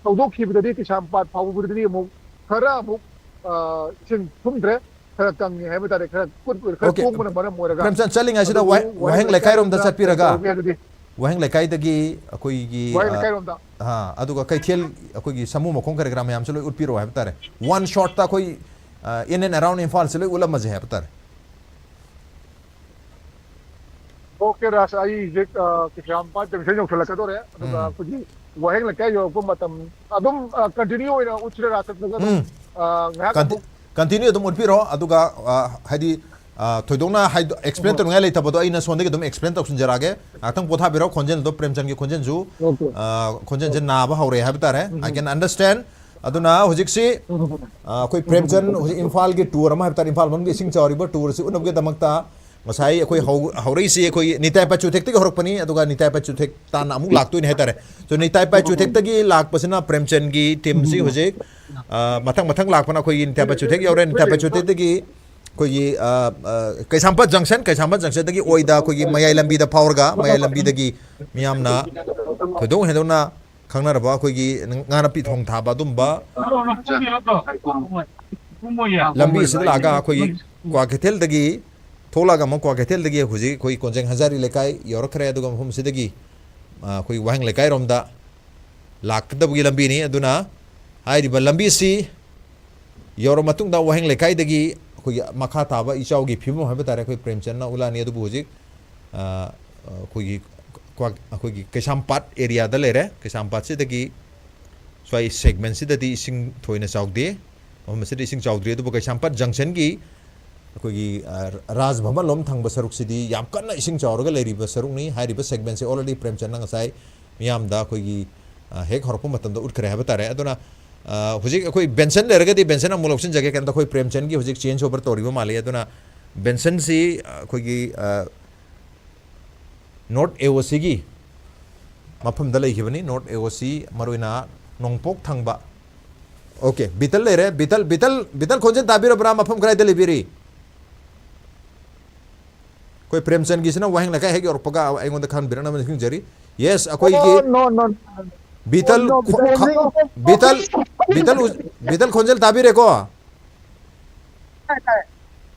ꯊꯧꯗꯣꯛꯈꯤꯕꯗꯗꯤ ꯀꯩꯁꯥꯝꯄꯥꯠ ꯐꯥꯎꯕꯗꯗꯤ ꯑꯃꯨꯛ ꯈꯔ ꯑꯃꯨꯛ, ꯑ, ꯏꯁꯤꯡ ꯊꯨꯝꯗ꯭ꯔꯦ, ꯈꯔ ꯀꯪꯉꯦ ꯍꯥꯏꯕ ꯇꯥꯔꯦ, ꯈꯔ ꯀꯨꯠ ꯈꯔ Okay. ꯇꯣꯡꯕꯅ ꯃꯔꯝ ꯑꯣꯏꯔꯒ꯫ ꯄ꯭ꯔꯦꯝꯆꯟ, ꯆꯠꯂꯤꯉꯩꯁꯤꯗ ꯑꯗꯨꯕꯨ ꯋꯥꯍꯦꯡ- ꯋꯥꯍꯦꯡ ꯂꯩꯀꯥꯏꯔꯣꯝꯗ ꯆꯠꯄꯤꯔꯒ, ꯇꯧꯔꯒꯦ ꯑꯗꯨꯗꯤ꯫ ꯋꯥꯍꯦꯡ ꯂꯩꯀꯥꯏꯗꯒꯤ ꯑꯩꯈꯣꯏꯒꯤ, ꯋꯥꯍꯦꯡ ꯑ, ꯂꯩꯀꯥꯏꯔꯣꯝꯗ꯫ ꯑ, ꯑꯗꯨꯒ ꯀꯩꯊꯦꯜ, ꯑꯩꯈꯣꯏꯒꯤ ꯁꯥꯃꯨ ꯃꯈꯣꯡ ꯀꯔꯤ ꯀꯔꯥ ꯃꯌꯥꯝꯁꯦ ꯂꯣꯏ ꯎꯠꯄꯤꯔꯛꯑꯣ ꯍꯥꯏꯕ ꯇꯥꯔꯦ꯫ One shot ꯇ ꯑꯩꯈꯣꯏ, ꯑ, in and around ꯏꯝꯐꯥꯜꯁꯦ ꯂꯣꯏ ꯎꯠꯂꯝꯃꯁꯦ ꯍꯥꯏꯕ ꯇꯥꯔꯦ꯫ Okay, ꯔꯥꯖ, ꯑꯩ ꯍꯧꯖꯤꯛ, ꯑ, ꯀꯩꯁꯥꯝꯄꯥꯠ junction ꯌꯧꯁꯜꯂꯛꯀꯗꯧꯔꯦ꯫ ꯑꯗꯨꯒ ꯎꯝ꯫ ꯑꯩꯈꯣꯏꯒꯤ ꯋꯥꯍꯦꯡ ꯂꯩꯀꯥꯏ ꯌꯧꯔꯛꯄ ꯃꯇꯝ ꯑꯗꯨꯝ, ꯑ, continue ꯑꯣꯏꯅ ꯎꯠꯁꯤꯔ, ꯔꯥꯖ, ꯅꯠꯇ꯭ꯔꯒ ꯑꯗꯨꯝ, ꯎꯝ꯫ ꯑ, ꯉꯥꯏꯍꯥꯛ Conti- ꯑꯃꯨꯛ continue ꯑꯗꯨꯝ ꯎꯠꯄꯤꯔꯣ꯫ ꯑꯗꯨꯒ, ꯑ, ꯍꯥꯏꯗꯤ, ꯑ, ꯊꯣꯏꯗꯣꯛꯅ ꯍꯥꯏꯗꯣ-, explain ꯇꯧꯅꯤꯡꯉꯥꯏ ꯂꯩꯇꯕꯗꯣ ꯑꯩꯅ ꯁꯣꯝꯗꯒꯤ ꯑꯗꯨꯝ explain ꯇꯧꯁꯤꯟꯖꯔꯛꯑꯒꯦ꯫ ꯉꯥꯏꯍꯥꯛꯇꯪ ꯄꯣꯊꯥꯕꯤꯔꯣ꯫ ꯈꯣꯟꯖꯦꯜꯗꯣ, ꯄ꯭ꯔꯦꯝꯆꯟꯒꯤ ꯈꯣꯟꯖꯦꯜꯁꯨ, Okay. ꯑ, ꯈꯣꯟꯖꯦꯜꯁꯦ ꯅꯥꯕ ꯍꯧꯔꯛꯑꯦ ꯍꯥꯏꯕ ꯇꯥꯔꯦ꯫ I can understand꯫ ꯑꯗꯨꯅ ꯍꯧꯖꯤꯛꯁꯤ, ꯑ, ꯑꯩꯈꯣꯏ ꯄ꯭ꯔꯦꯝꯆꯟ ꯍꯧꯖꯤꯛ ꯏꯝꯐꯥꯜꯒꯤ tour ꯑꯃ ꯍꯥꯏꯕ ꯇꯥꯔꯦ, ꯏꯝꯐꯥꯜ ꯃꯅꯨꯡꯒꯤ ꯏꯁꯤꯡ ꯆꯥꯎꯔꯤꯕ tour ꯑꯁꯤ ꯎꯠꯅꯕꯒꯤꯗꯃꯛꯇ ꯉꯁꯥꯏ ꯑꯩꯈꯣꯏ ꯍꯧ-, ꯍꯧꯔꯛꯏꯁꯤ ꯑꯩꯈꯣꯏ ꯅꯤꯇꯥꯏ ꯄꯥꯏꯆꯨꯊꯦꯛꯇꯒꯤ ꯍꯧꯔꯛꯄꯅꯤ, ꯑꯗꯨꯒ ꯅꯤꯇꯥꯏ ꯄꯥꯏꯆꯨꯊꯦꯛ ꯇꯥꯟꯅ ꯑꯃꯨꯛ ꯂꯥꯛꯇꯣꯏꯅꯤ ꯍꯥꯏ ꯇꯥꯔꯦ꯫ So, ꯅꯤꯇꯥꯏ ꯄꯥꯏꯆꯨꯊꯦꯛꯇꯒꯤ ꯂꯥꯛꯄꯁꯤꯅ ꯄ꯭ꯔꯦꯝꯆꯟꯒꯤ team ꯁꯤ ꯍꯧꯖꯤꯛ, ꯑ, ꯃꯊꯪ ꯃꯊꯪ ꯂꯥꯛꯄꯅ ꯑꯩꯈꯣꯏꯒꯤ ꯅꯤꯇꯥꯏ ꯄꯥꯏꯆꯨꯊꯦꯛ ꯌꯧꯔꯦ, ꯅꯤꯇꯥꯏ ꯄꯥꯏꯆꯨꯊꯦꯛꯇꯒꯤ ꯑꯩꯈꯣꯏꯒꯤ, ꯑ, ꯑ, ꯀꯩꯁꯥꯝꯄꯥꯠ junction, ꯀꯩꯁꯥꯝꯄꯥꯠ junction ꯗꯒꯤ ꯑꯣꯏꯗ ꯑꯩꯈꯣꯏꯒꯤ ꯃꯌꯥꯏ ꯂꯝꯕꯤꯗ ꯐꯥꯎꯔꯒ, ꯃꯌꯥꯏ ꯂꯝꯕꯤꯗꯒꯤ ꯃꯤꯌꯥꯝꯅ ꯊꯣꯏꯗꯣꯛ ꯍꯦꯟꯗꯣꯛꯅ ꯈꯪꯅꯔꯕ ꯑꯩꯈꯣꯏꯒꯤ ꯉꯥ ꯅꯥꯄꯤ ꯊꯣꯡ ꯊꯥꯕ ꯑꯗꯨꯝꯕ ꯂꯝꯕꯤ ꯑꯁꯤꯗ ꯂꯥꯛꯑꯒ ꯑꯩꯈꯣꯏꯒꯤ ꯀ꯭ꯋꯥꯀꯩꯊꯦꯜꯗꯒꯤ ꯊꯣꯛꯂꯛꯑꯒ ꯑꯃꯨꯛ ꯀ꯭ꯋꯥꯀꯩꯊꯦꯜꯗꯒꯤ ꯍꯧꯖꯤꯛ ꯑꯩꯈꯣꯏ ꯀꯣꯟꯖꯦꯡ ꯍꯖꯥꯔꯤ ꯂꯩꯀꯥꯏ ꯌꯧꯔꯛꯈ꯭ꯔꯦ꯫ ꯑꯗꯨꯒ ꯃꯐꯝ ꯑꯁꯤꯗꯒꯤ, ꯑ, ꯑꯩꯈꯣꯏ ꯋꯥꯍꯦꯡ ꯂꯩꯀꯥꯏꯔꯣꯝꯗ ꯂꯥꯛꯀꯗꯕꯒꯤ ꯂꯝꯕꯤꯅꯤ꯫ ꯑꯗꯨꯅ ꯍꯥꯏꯔꯤꯕ ꯂꯝꯕꯤ ꯑꯁꯤ ꯌꯧꯔ ꯃꯇꯨꯡꯗ ꯋꯥꯍꯦꯡ ꯂꯩꯀꯥꯏꯗꯒꯤ ꯑꯩꯈꯣꯏꯒꯤ ꯃꯈꯥ ꯇꯥꯕ ꯏꯆꯥꯎꯒꯤ ꯐꯤꯕꯝ ꯍꯥꯏꯕ ꯇꯥꯔꯦ, ꯑꯩꯈꯣꯏ ꯄ꯭ꯔꯦꯝꯆꯟꯗꯅ ꯎꯠꯂꯛꯑꯅꯤ꯫ ꯑꯗꯨꯕꯨ ꯍꯧꯖꯤꯛ, ꯑ, ꯑꯩꯈꯣꯏꯒꯤ ꯀ꯭ꯋꯥ-, ꯑꯩꯈꯣꯏꯒꯤ ꯀꯩꯁꯥꯝꯄꯥꯠ area ꯗ ꯂꯩꯔꯦ꯫ ꯀꯩꯁꯥꯝꯄꯥꯠꯁꯤꯗꯒꯤ ꯁ꯭ꯋꯥꯏ segment ꯁꯤꯗꯗꯤ ꯏꯁꯤꯡ ꯊꯣꯏꯅ ꯆꯥꯎꯗꯦ, ꯃꯐꯝ ꯑꯁꯤꯗ ꯏꯁꯤꯡ ꯆꯥꯎꯗ꯭ꯔꯤ꯫ ꯑꯗꯨꯕꯨ ꯀꯩꯁꯥꯝꯄꯥꯠ junction ꯒꯤ ꯑꯩꯈꯣꯏꯒꯤ, ꯑ, ꯔꯥꯖ ꯚꯕꯟ ꯂꯣꯝ ꯊꯪꯕ ꯁꯔꯨꯛꯁꯤꯗꯤ ꯌꯥꯝ ꯀꯟꯅ ꯏꯁꯤꯡ ꯆꯥꯎꯔꯒ ꯂꯩꯔꯤꯕ ꯁꯔꯨꯛꯅꯤ꯫ ꯍꯥꯏꯔꯤꯕ segment ꯁꯦ already ꯄ꯭ꯔꯦꯝꯆꯟꯗꯅ ꯉꯁꯥꯏ ꯃꯤꯌꯥꯝꯗ ꯑꯩꯈꯣꯏꯒꯤ, ꯑ, ꯍꯦꯛ ꯍꯧꯔꯛꯄ ꯃꯇꯝꯗ ꯎꯠꯈ꯭ꯔꯦ ꯍꯥꯏꯕ ꯇꯥꯔꯦ꯫ ꯑꯗꯨꯅ, ꯑ, ꯍꯧꯖꯤꯛ ꯑꯩꯈꯣꯏ ꯕꯦꯟꯁꯟ ꯂꯩꯔꯒꯗꯤ ꯕꯦꯟꯁꯟ ꯑꯃꯨꯛ ꯂꯧꯁꯤꯟꯖꯒꯦ꯫ ꯀꯩꯝꯇ ꯑꯩꯈꯣꯏ ꯄ꯭ꯔꯦꯝꯆꯟꯒꯤ ꯍꯧꯖꯤꯛ change over ꯇꯧꯔꯤꯕ ꯃꯥꯜꯂꯤ꯫ ꯑꯗꯨꯅ ꯕꯦꯟꯁꯟꯁꯤ, ꯑ, ꯑꯩꯈꯣꯏꯒꯤ, ꯑ, North A O C ꯒꯤ ꯃꯐꯝꯗ ꯂꯩꯈꯤꯕꯅꯤ꯫ North A O C, ꯃꯔꯨꯑꯣꯏꯅ ꯅꯣꯡꯄꯣꯛ ꯊꯪꯕ꯫ Okay, ꯕꯤꯇꯜ ꯂꯩꯔꯦ꯫ ꯕꯤꯇꯜ, ꯕꯤꯇꯜ, ꯕꯤꯇꯜ ꯈꯣꯟꯖꯦꯜ ꯇꯥꯕꯤꯔꯕ꯭ꯔꯥ? ꯃꯐꯝ ꯀꯗꯥꯏꯗ ꯂꯩꯕꯤꯔꯤ? ꯑꯩꯈꯣꯏ ꯄ꯭ꯔꯦꯝꯆꯟꯒꯤꯁꯤꯅ ꯋꯥꯍꯦꯡ ꯂꯩꯀꯥꯏ ꯍꯦꯛ ꯌꯧꯔꯛꯄꯒ ꯑꯩꯉꯣꯟꯗ ꯈꯪꯍꯟꯕꯤꯔꯛꯅꯕ ꯅꯤꯡꯁꯤꯡꯖꯔꯤ꯫ Yes, ꯑꯩꯈꯣꯏꯒꯤ Oh, no, no, no. ꯕꯤꯇꯜ ꯈꯣ- ꯈ- ꯕꯤꯇꯜ ꯕꯤꯇꯜ ꯎ- ꯕꯤꯇꯜ ꯈꯣꯟꯖꯦꯜ ꯇꯥꯕꯤꯔꯦꯀꯣ?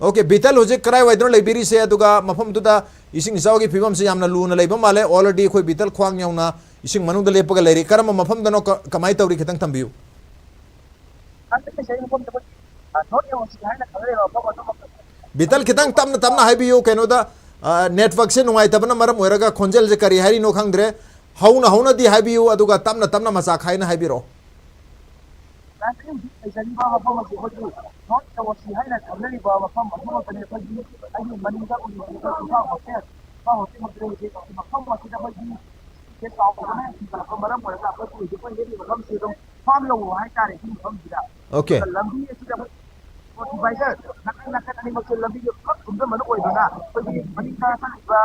ꯑꯣꯀꯦ, ꯕꯤꯇꯜ ꯍꯧꯖꯤꯛ ꯀꯗꯥꯏꯋꯥꯏꯗꯅꯣ ꯂꯩꯕꯤꯔꯤꯁꯦ? ꯑꯗꯨꯒ ꯃꯐꯝꯗꯨꯗ ꯏꯁꯤꯡ ꯏꯆꯥꯎꯒꯤ ꯐꯤꯕꯝꯁꯤ ꯌꯥꯝꯅ ꯂꯨꯅ ꯂꯩꯕ ꯃꯥꯜꯂꯦ꯫ ꯑꯣꯜꯔꯦꯗꯤ ꯑꯩꯈꯣꯏ ꯕꯤꯇꯜ ꯈ꯭ꯋꯥꯡ ꯌꯧꯅ ꯏꯁꯤꯡ ꯃꯅꯨꯡꯗ ꯂꯦꯞꯄꯒ ꯂꯩꯔꯤ꯫ ꯀꯔꯝꯕ ꯃꯐꯝꯗꯅꯣ? ꯀ- ꯀꯃꯥꯏꯅ ꯇꯧꯔꯤ? ꯈꯤꯇꯪ ꯊꯝꯕꯤꯌꯨ꯫ ꯕꯤꯇꯜ, ꯈꯤꯇꯪ ꯇꯞꯅ ꯇꯞꯅ ꯍꯥꯏꯕꯤꯌꯨ꯫ ꯀꯩꯅꯣꯗ, ꯑ, ꯅꯦꯠꯋꯥꯛꯁꯦ ꯅꯨꯡꯉꯥꯏꯇꯕꯅ ꯃꯔꯝ ꯑꯣꯏꯔꯒ ꯈꯣꯟꯖꯦꯜꯁꯦ ꯀꯔꯤ ꯍꯥꯏꯔꯤꯅꯣ ꯈꯪꯗ꯭ꯔꯦ꯫ ꯍꯧꯅ ꯍꯧꯅꯗꯤ ꯍꯥꯏꯕꯤꯌꯨ, ꯑꯗꯨꯒ ꯇꯞꯅ ꯇꯞꯅ ꯃꯆꯥ ꯈꯥꯏꯅ ꯍꯥꯏꯕꯤꯔꯛꯑꯣ꯫ ꯂꯩꯖꯔꯤꯕ ꯃꯐꯝ ꯑꯁꯤ ꯑꯩꯈꯣꯏꯒꯤ ꯅꯣꯔꯠ ꯀꯣꯁꯤ ꯍꯥꯏꯅ ꯈꯪꯅꯔꯤꯕ ꯃꯐꯝ ꯑꯁꯤꯃꯛꯇꯅꯤ꯫ ꯑꯩꯈꯣꯏꯒꯤ ꯑꯩꯒꯤ ꯃꯅꯤꯡꯗ ꯎꯔꯤꯕꯁꯤ ꯏꯝꯐꯥꯜ ꯍꯣꯇꯦꯜ, ꯏꯝꯐꯥꯜ ꯍꯣꯇꯦꯜꯃꯛꯇꯤ ꯂꯩꯖꯩ꯫ ꯃꯐꯝ ꯑꯁꯤꯗ ꯑꯩꯈꯣꯏꯒꯤ ꯏꯁꯤꯡꯁꯦ ꯆꯥꯎꯕꯅ ꯍꯦꯟꯒꯠꯂꯛꯄ ꯃꯔꯝ ꯑꯣꯏꯔꯒ ꯑꯩꯈꯣꯏ ꯍꯧꯖꯤꯛ ꯑꯩꯈꯣꯏ ꯂꯦꯞꯂꯤꯕ ꯃꯐꯝꯁꯤ ꯑꯗꯨꯝ ꯐꯥꯝ ꯌꯧꯕ ꯍꯥꯏꯇꯥꯔꯦ꯫ ꯁꯤ ꯃꯐꯝꯁꯤꯗ ꯑꯣꯀꯦ꯫ ꯑꯗꯨꯒ ꯂꯝꯕꯤ ꯑꯁꯤꯗ ꯑꯩꯈꯣꯏ ꯐꯔꯇꯤꯂꯥꯏꯖꯔ ꯅꯥꯀꯟ ꯅꯥꯀꯟ ꯑꯅꯤꯃꯛꯁꯦ ꯂꯝꯕꯤꯁꯦ ꯄꯨꯂꯞ ꯊꯨꯝꯖꯤꯟꯕꯅ ꯑꯣꯏꯕꯅ ꯑꯩꯈꯣꯏꯒꯤ ꯃꯅꯤꯡꯗ ꯆꯠꯂꯤꯕ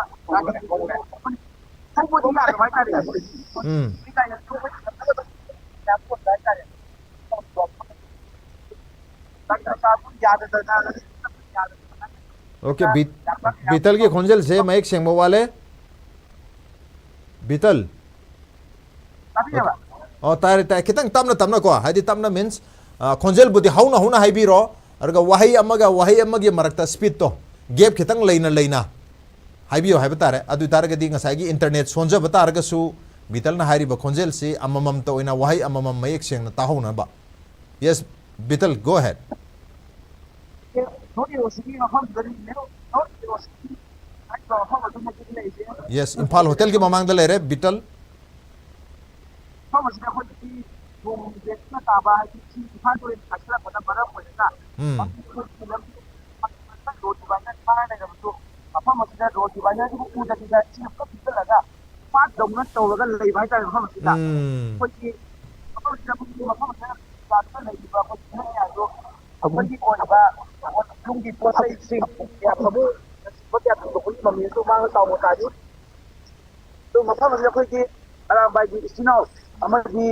ꯒꯥꯔꯤ ꯊꯧꯕꯗꯤ ꯌꯥꯗꯕ ꯍꯥꯏꯇꯥꯔꯦ꯫ ꯎꯝ꯫ ꯍꯥꯏꯇꯥꯔꯦ꯫ ꯑꯣꯀꯦ, ꯕꯤꯠ- ꯕꯤꯇꯜꯒꯤ ꯈꯣꯟꯖꯦꯜꯁꯦ ꯃꯌꯦꯛ ꯁꯦꯡꯕ ꯋꯥꯠꯂꯦ꯫ ꯕꯤꯇꯜ꯫ ꯇꯥꯕꯤꯔꯕ? ꯑꯣ, ꯇꯥꯔꯦ, ꯇꯥꯔꯦ꯫ ꯈꯤꯇꯪ ꯇꯞꯅ ꯇꯞꯅꯀꯣ, ꯍꯥꯏꯗꯤ ꯇꯞꯅ means, ꯑ, ꯈꯣꯟꯖꯦꯜꯕꯨꯗꯤ ꯍꯧꯅ ꯍꯧꯅ ꯍꯥꯏꯕꯤꯔꯣ, ꯑꯗꯨꯒ ꯋꯥꯍꯩ ꯑꯃꯒ ꯋꯥꯍꯩ ꯑꯃꯒꯤ ꯃꯔꯛꯇ speedꯇꯣ, gap ꯈꯤꯇꯪ ꯂꯩꯅ ꯂꯩꯅ ꯍꯥꯏꯕꯤꯌꯣ ꯍꯥꯏꯕ ꯇꯥꯔꯦ꯫ ꯑꯗꯨ ꯑꯣꯏ ꯇꯥꯔꯒꯗꯤ ꯉꯁꯥꯏꯒꯤ internet ꯁꯣꯟꯖꯕ ꯇꯥꯔꯒꯁꯨ ꯕꯤꯇꯜꯅ ꯍꯥꯏꯔꯤꯕ ꯈꯣꯟꯖꯦꯜꯁꯤ ꯑꯃꯃꯝꯇ ꯑꯣꯏꯅ ꯋꯥꯍꯩ ꯑꯃꯃꯝ ꯃꯌꯦꯛ ꯁꯦꯡꯅ ꯇꯥꯍꯧꯅꯕ꯫ Yes, Bitol, go ahead꯫ North ꯏꯔꯣꯁꯤꯒꯤ ꯃꯐꯝꯗꯨꯗꯅꯤ, ꯅꯣꯔꯠ ꯏꯔꯣꯁꯤꯒꯤ ꯍꯥꯏꯔꯤꯕ ꯃꯐꯝ ꯑꯗꯨꯃꯛꯇꯅꯤ ꯂꯩꯔꯤꯁꯦ꯫ Yes, ꯏꯝꯐꯥꯜ ꯍꯣꯇꯦꯜꯒꯤ ꯃꯃꯥꯡꯗ ꯂꯩꯔꯦ, ꯕꯤꯇꯜ꯫ ꯃꯐꯝ ꯑꯁꯤꯗ ꯑꯩꯈꯣꯏꯒꯤ ꯅꯣꯡꯁꯦ ꯀꯟꯅ ꯇꯥꯕ, ꯍꯥꯏꯗꯤ ꯏꯁꯤꯡ ꯏꯝꯐꯥꯜ ꯇꯨꯔꯦꯜ ꯀꯥꯏꯁꯤꯜꯂꯛꯄꯅ ꯃꯔꯝ ꯑꯣꯏꯔꯒ ꯎꯝ꯫ ꯍꯧꯖꯤꯛ ꯑꯩꯈꯣꯏꯒꯤ ꯂꯝꯕꯤ ꯔꯣꯗ ꯗꯤꯚꯥꯏꯗꯔ ꯈꯥꯔ ꯂꯩꯔꯕꯁꯨ, ꯃꯐꯝ ꯑꯁꯤꯗ ꯔꯣꯗ ꯗꯤꯚꯥꯏꯗꯔꯁꯤꯕꯨ ꯎꯗꯕꯤꯗ ꯏꯁꯤꯡ ꯄꯨꯂꯞ ꯊꯨꯝꯖꯤꯜꯂꯒ ꯄꯥꯠ ꯗꯧꯅ ꯇꯧꯔꯒ ꯂꯩꯕ ꯍꯥꯏꯇꯥꯔꯦ ꯃꯐꯝ ꯑꯁꯤꯗ꯫ ꯎꯝ꯫ ꯑꯩꯈꯣꯏꯒꯤ ꯃꯐꯝ ꯑꯁꯤꯗ, ꯑꯩꯈꯣꯏꯒꯤ ꯃꯐꯝ ꯑꯁꯤꯗ ꯂꯩꯔꯤꯕ ꯑꯩꯈꯣꯏ ꯃꯤꯑꯣꯏ ꯃꯌꯥꯝꯗꯣ ꯑꯩꯈꯣꯏꯒꯤ ꯑꯣꯏꯕ ꯌꯨꯝꯒꯤ ꯄꯣꯠ ꯆꯩꯁꯤꯡ ꯀꯌꯥ ꯐꯃꯨꯡ ꯀꯌꯥ ꯊꯝꯗꯣꯛꯄꯒꯤ ꯃꯃꯤꯁꯨ ꯃꯥꯡꯗ ꯇꯥꯎꯕ ꯇꯥꯔꯤ꯫ ꯑꯗꯨ ꯃꯐꯝ ꯑꯁꯤꯗ ꯑꯩꯈꯣꯏꯒꯤ ꯑꯔꯥꯝꯕꯥꯏꯒꯤ ꯏꯆꯤꯟ ꯏꯅꯥꯎ ꯑꯃꯗꯤ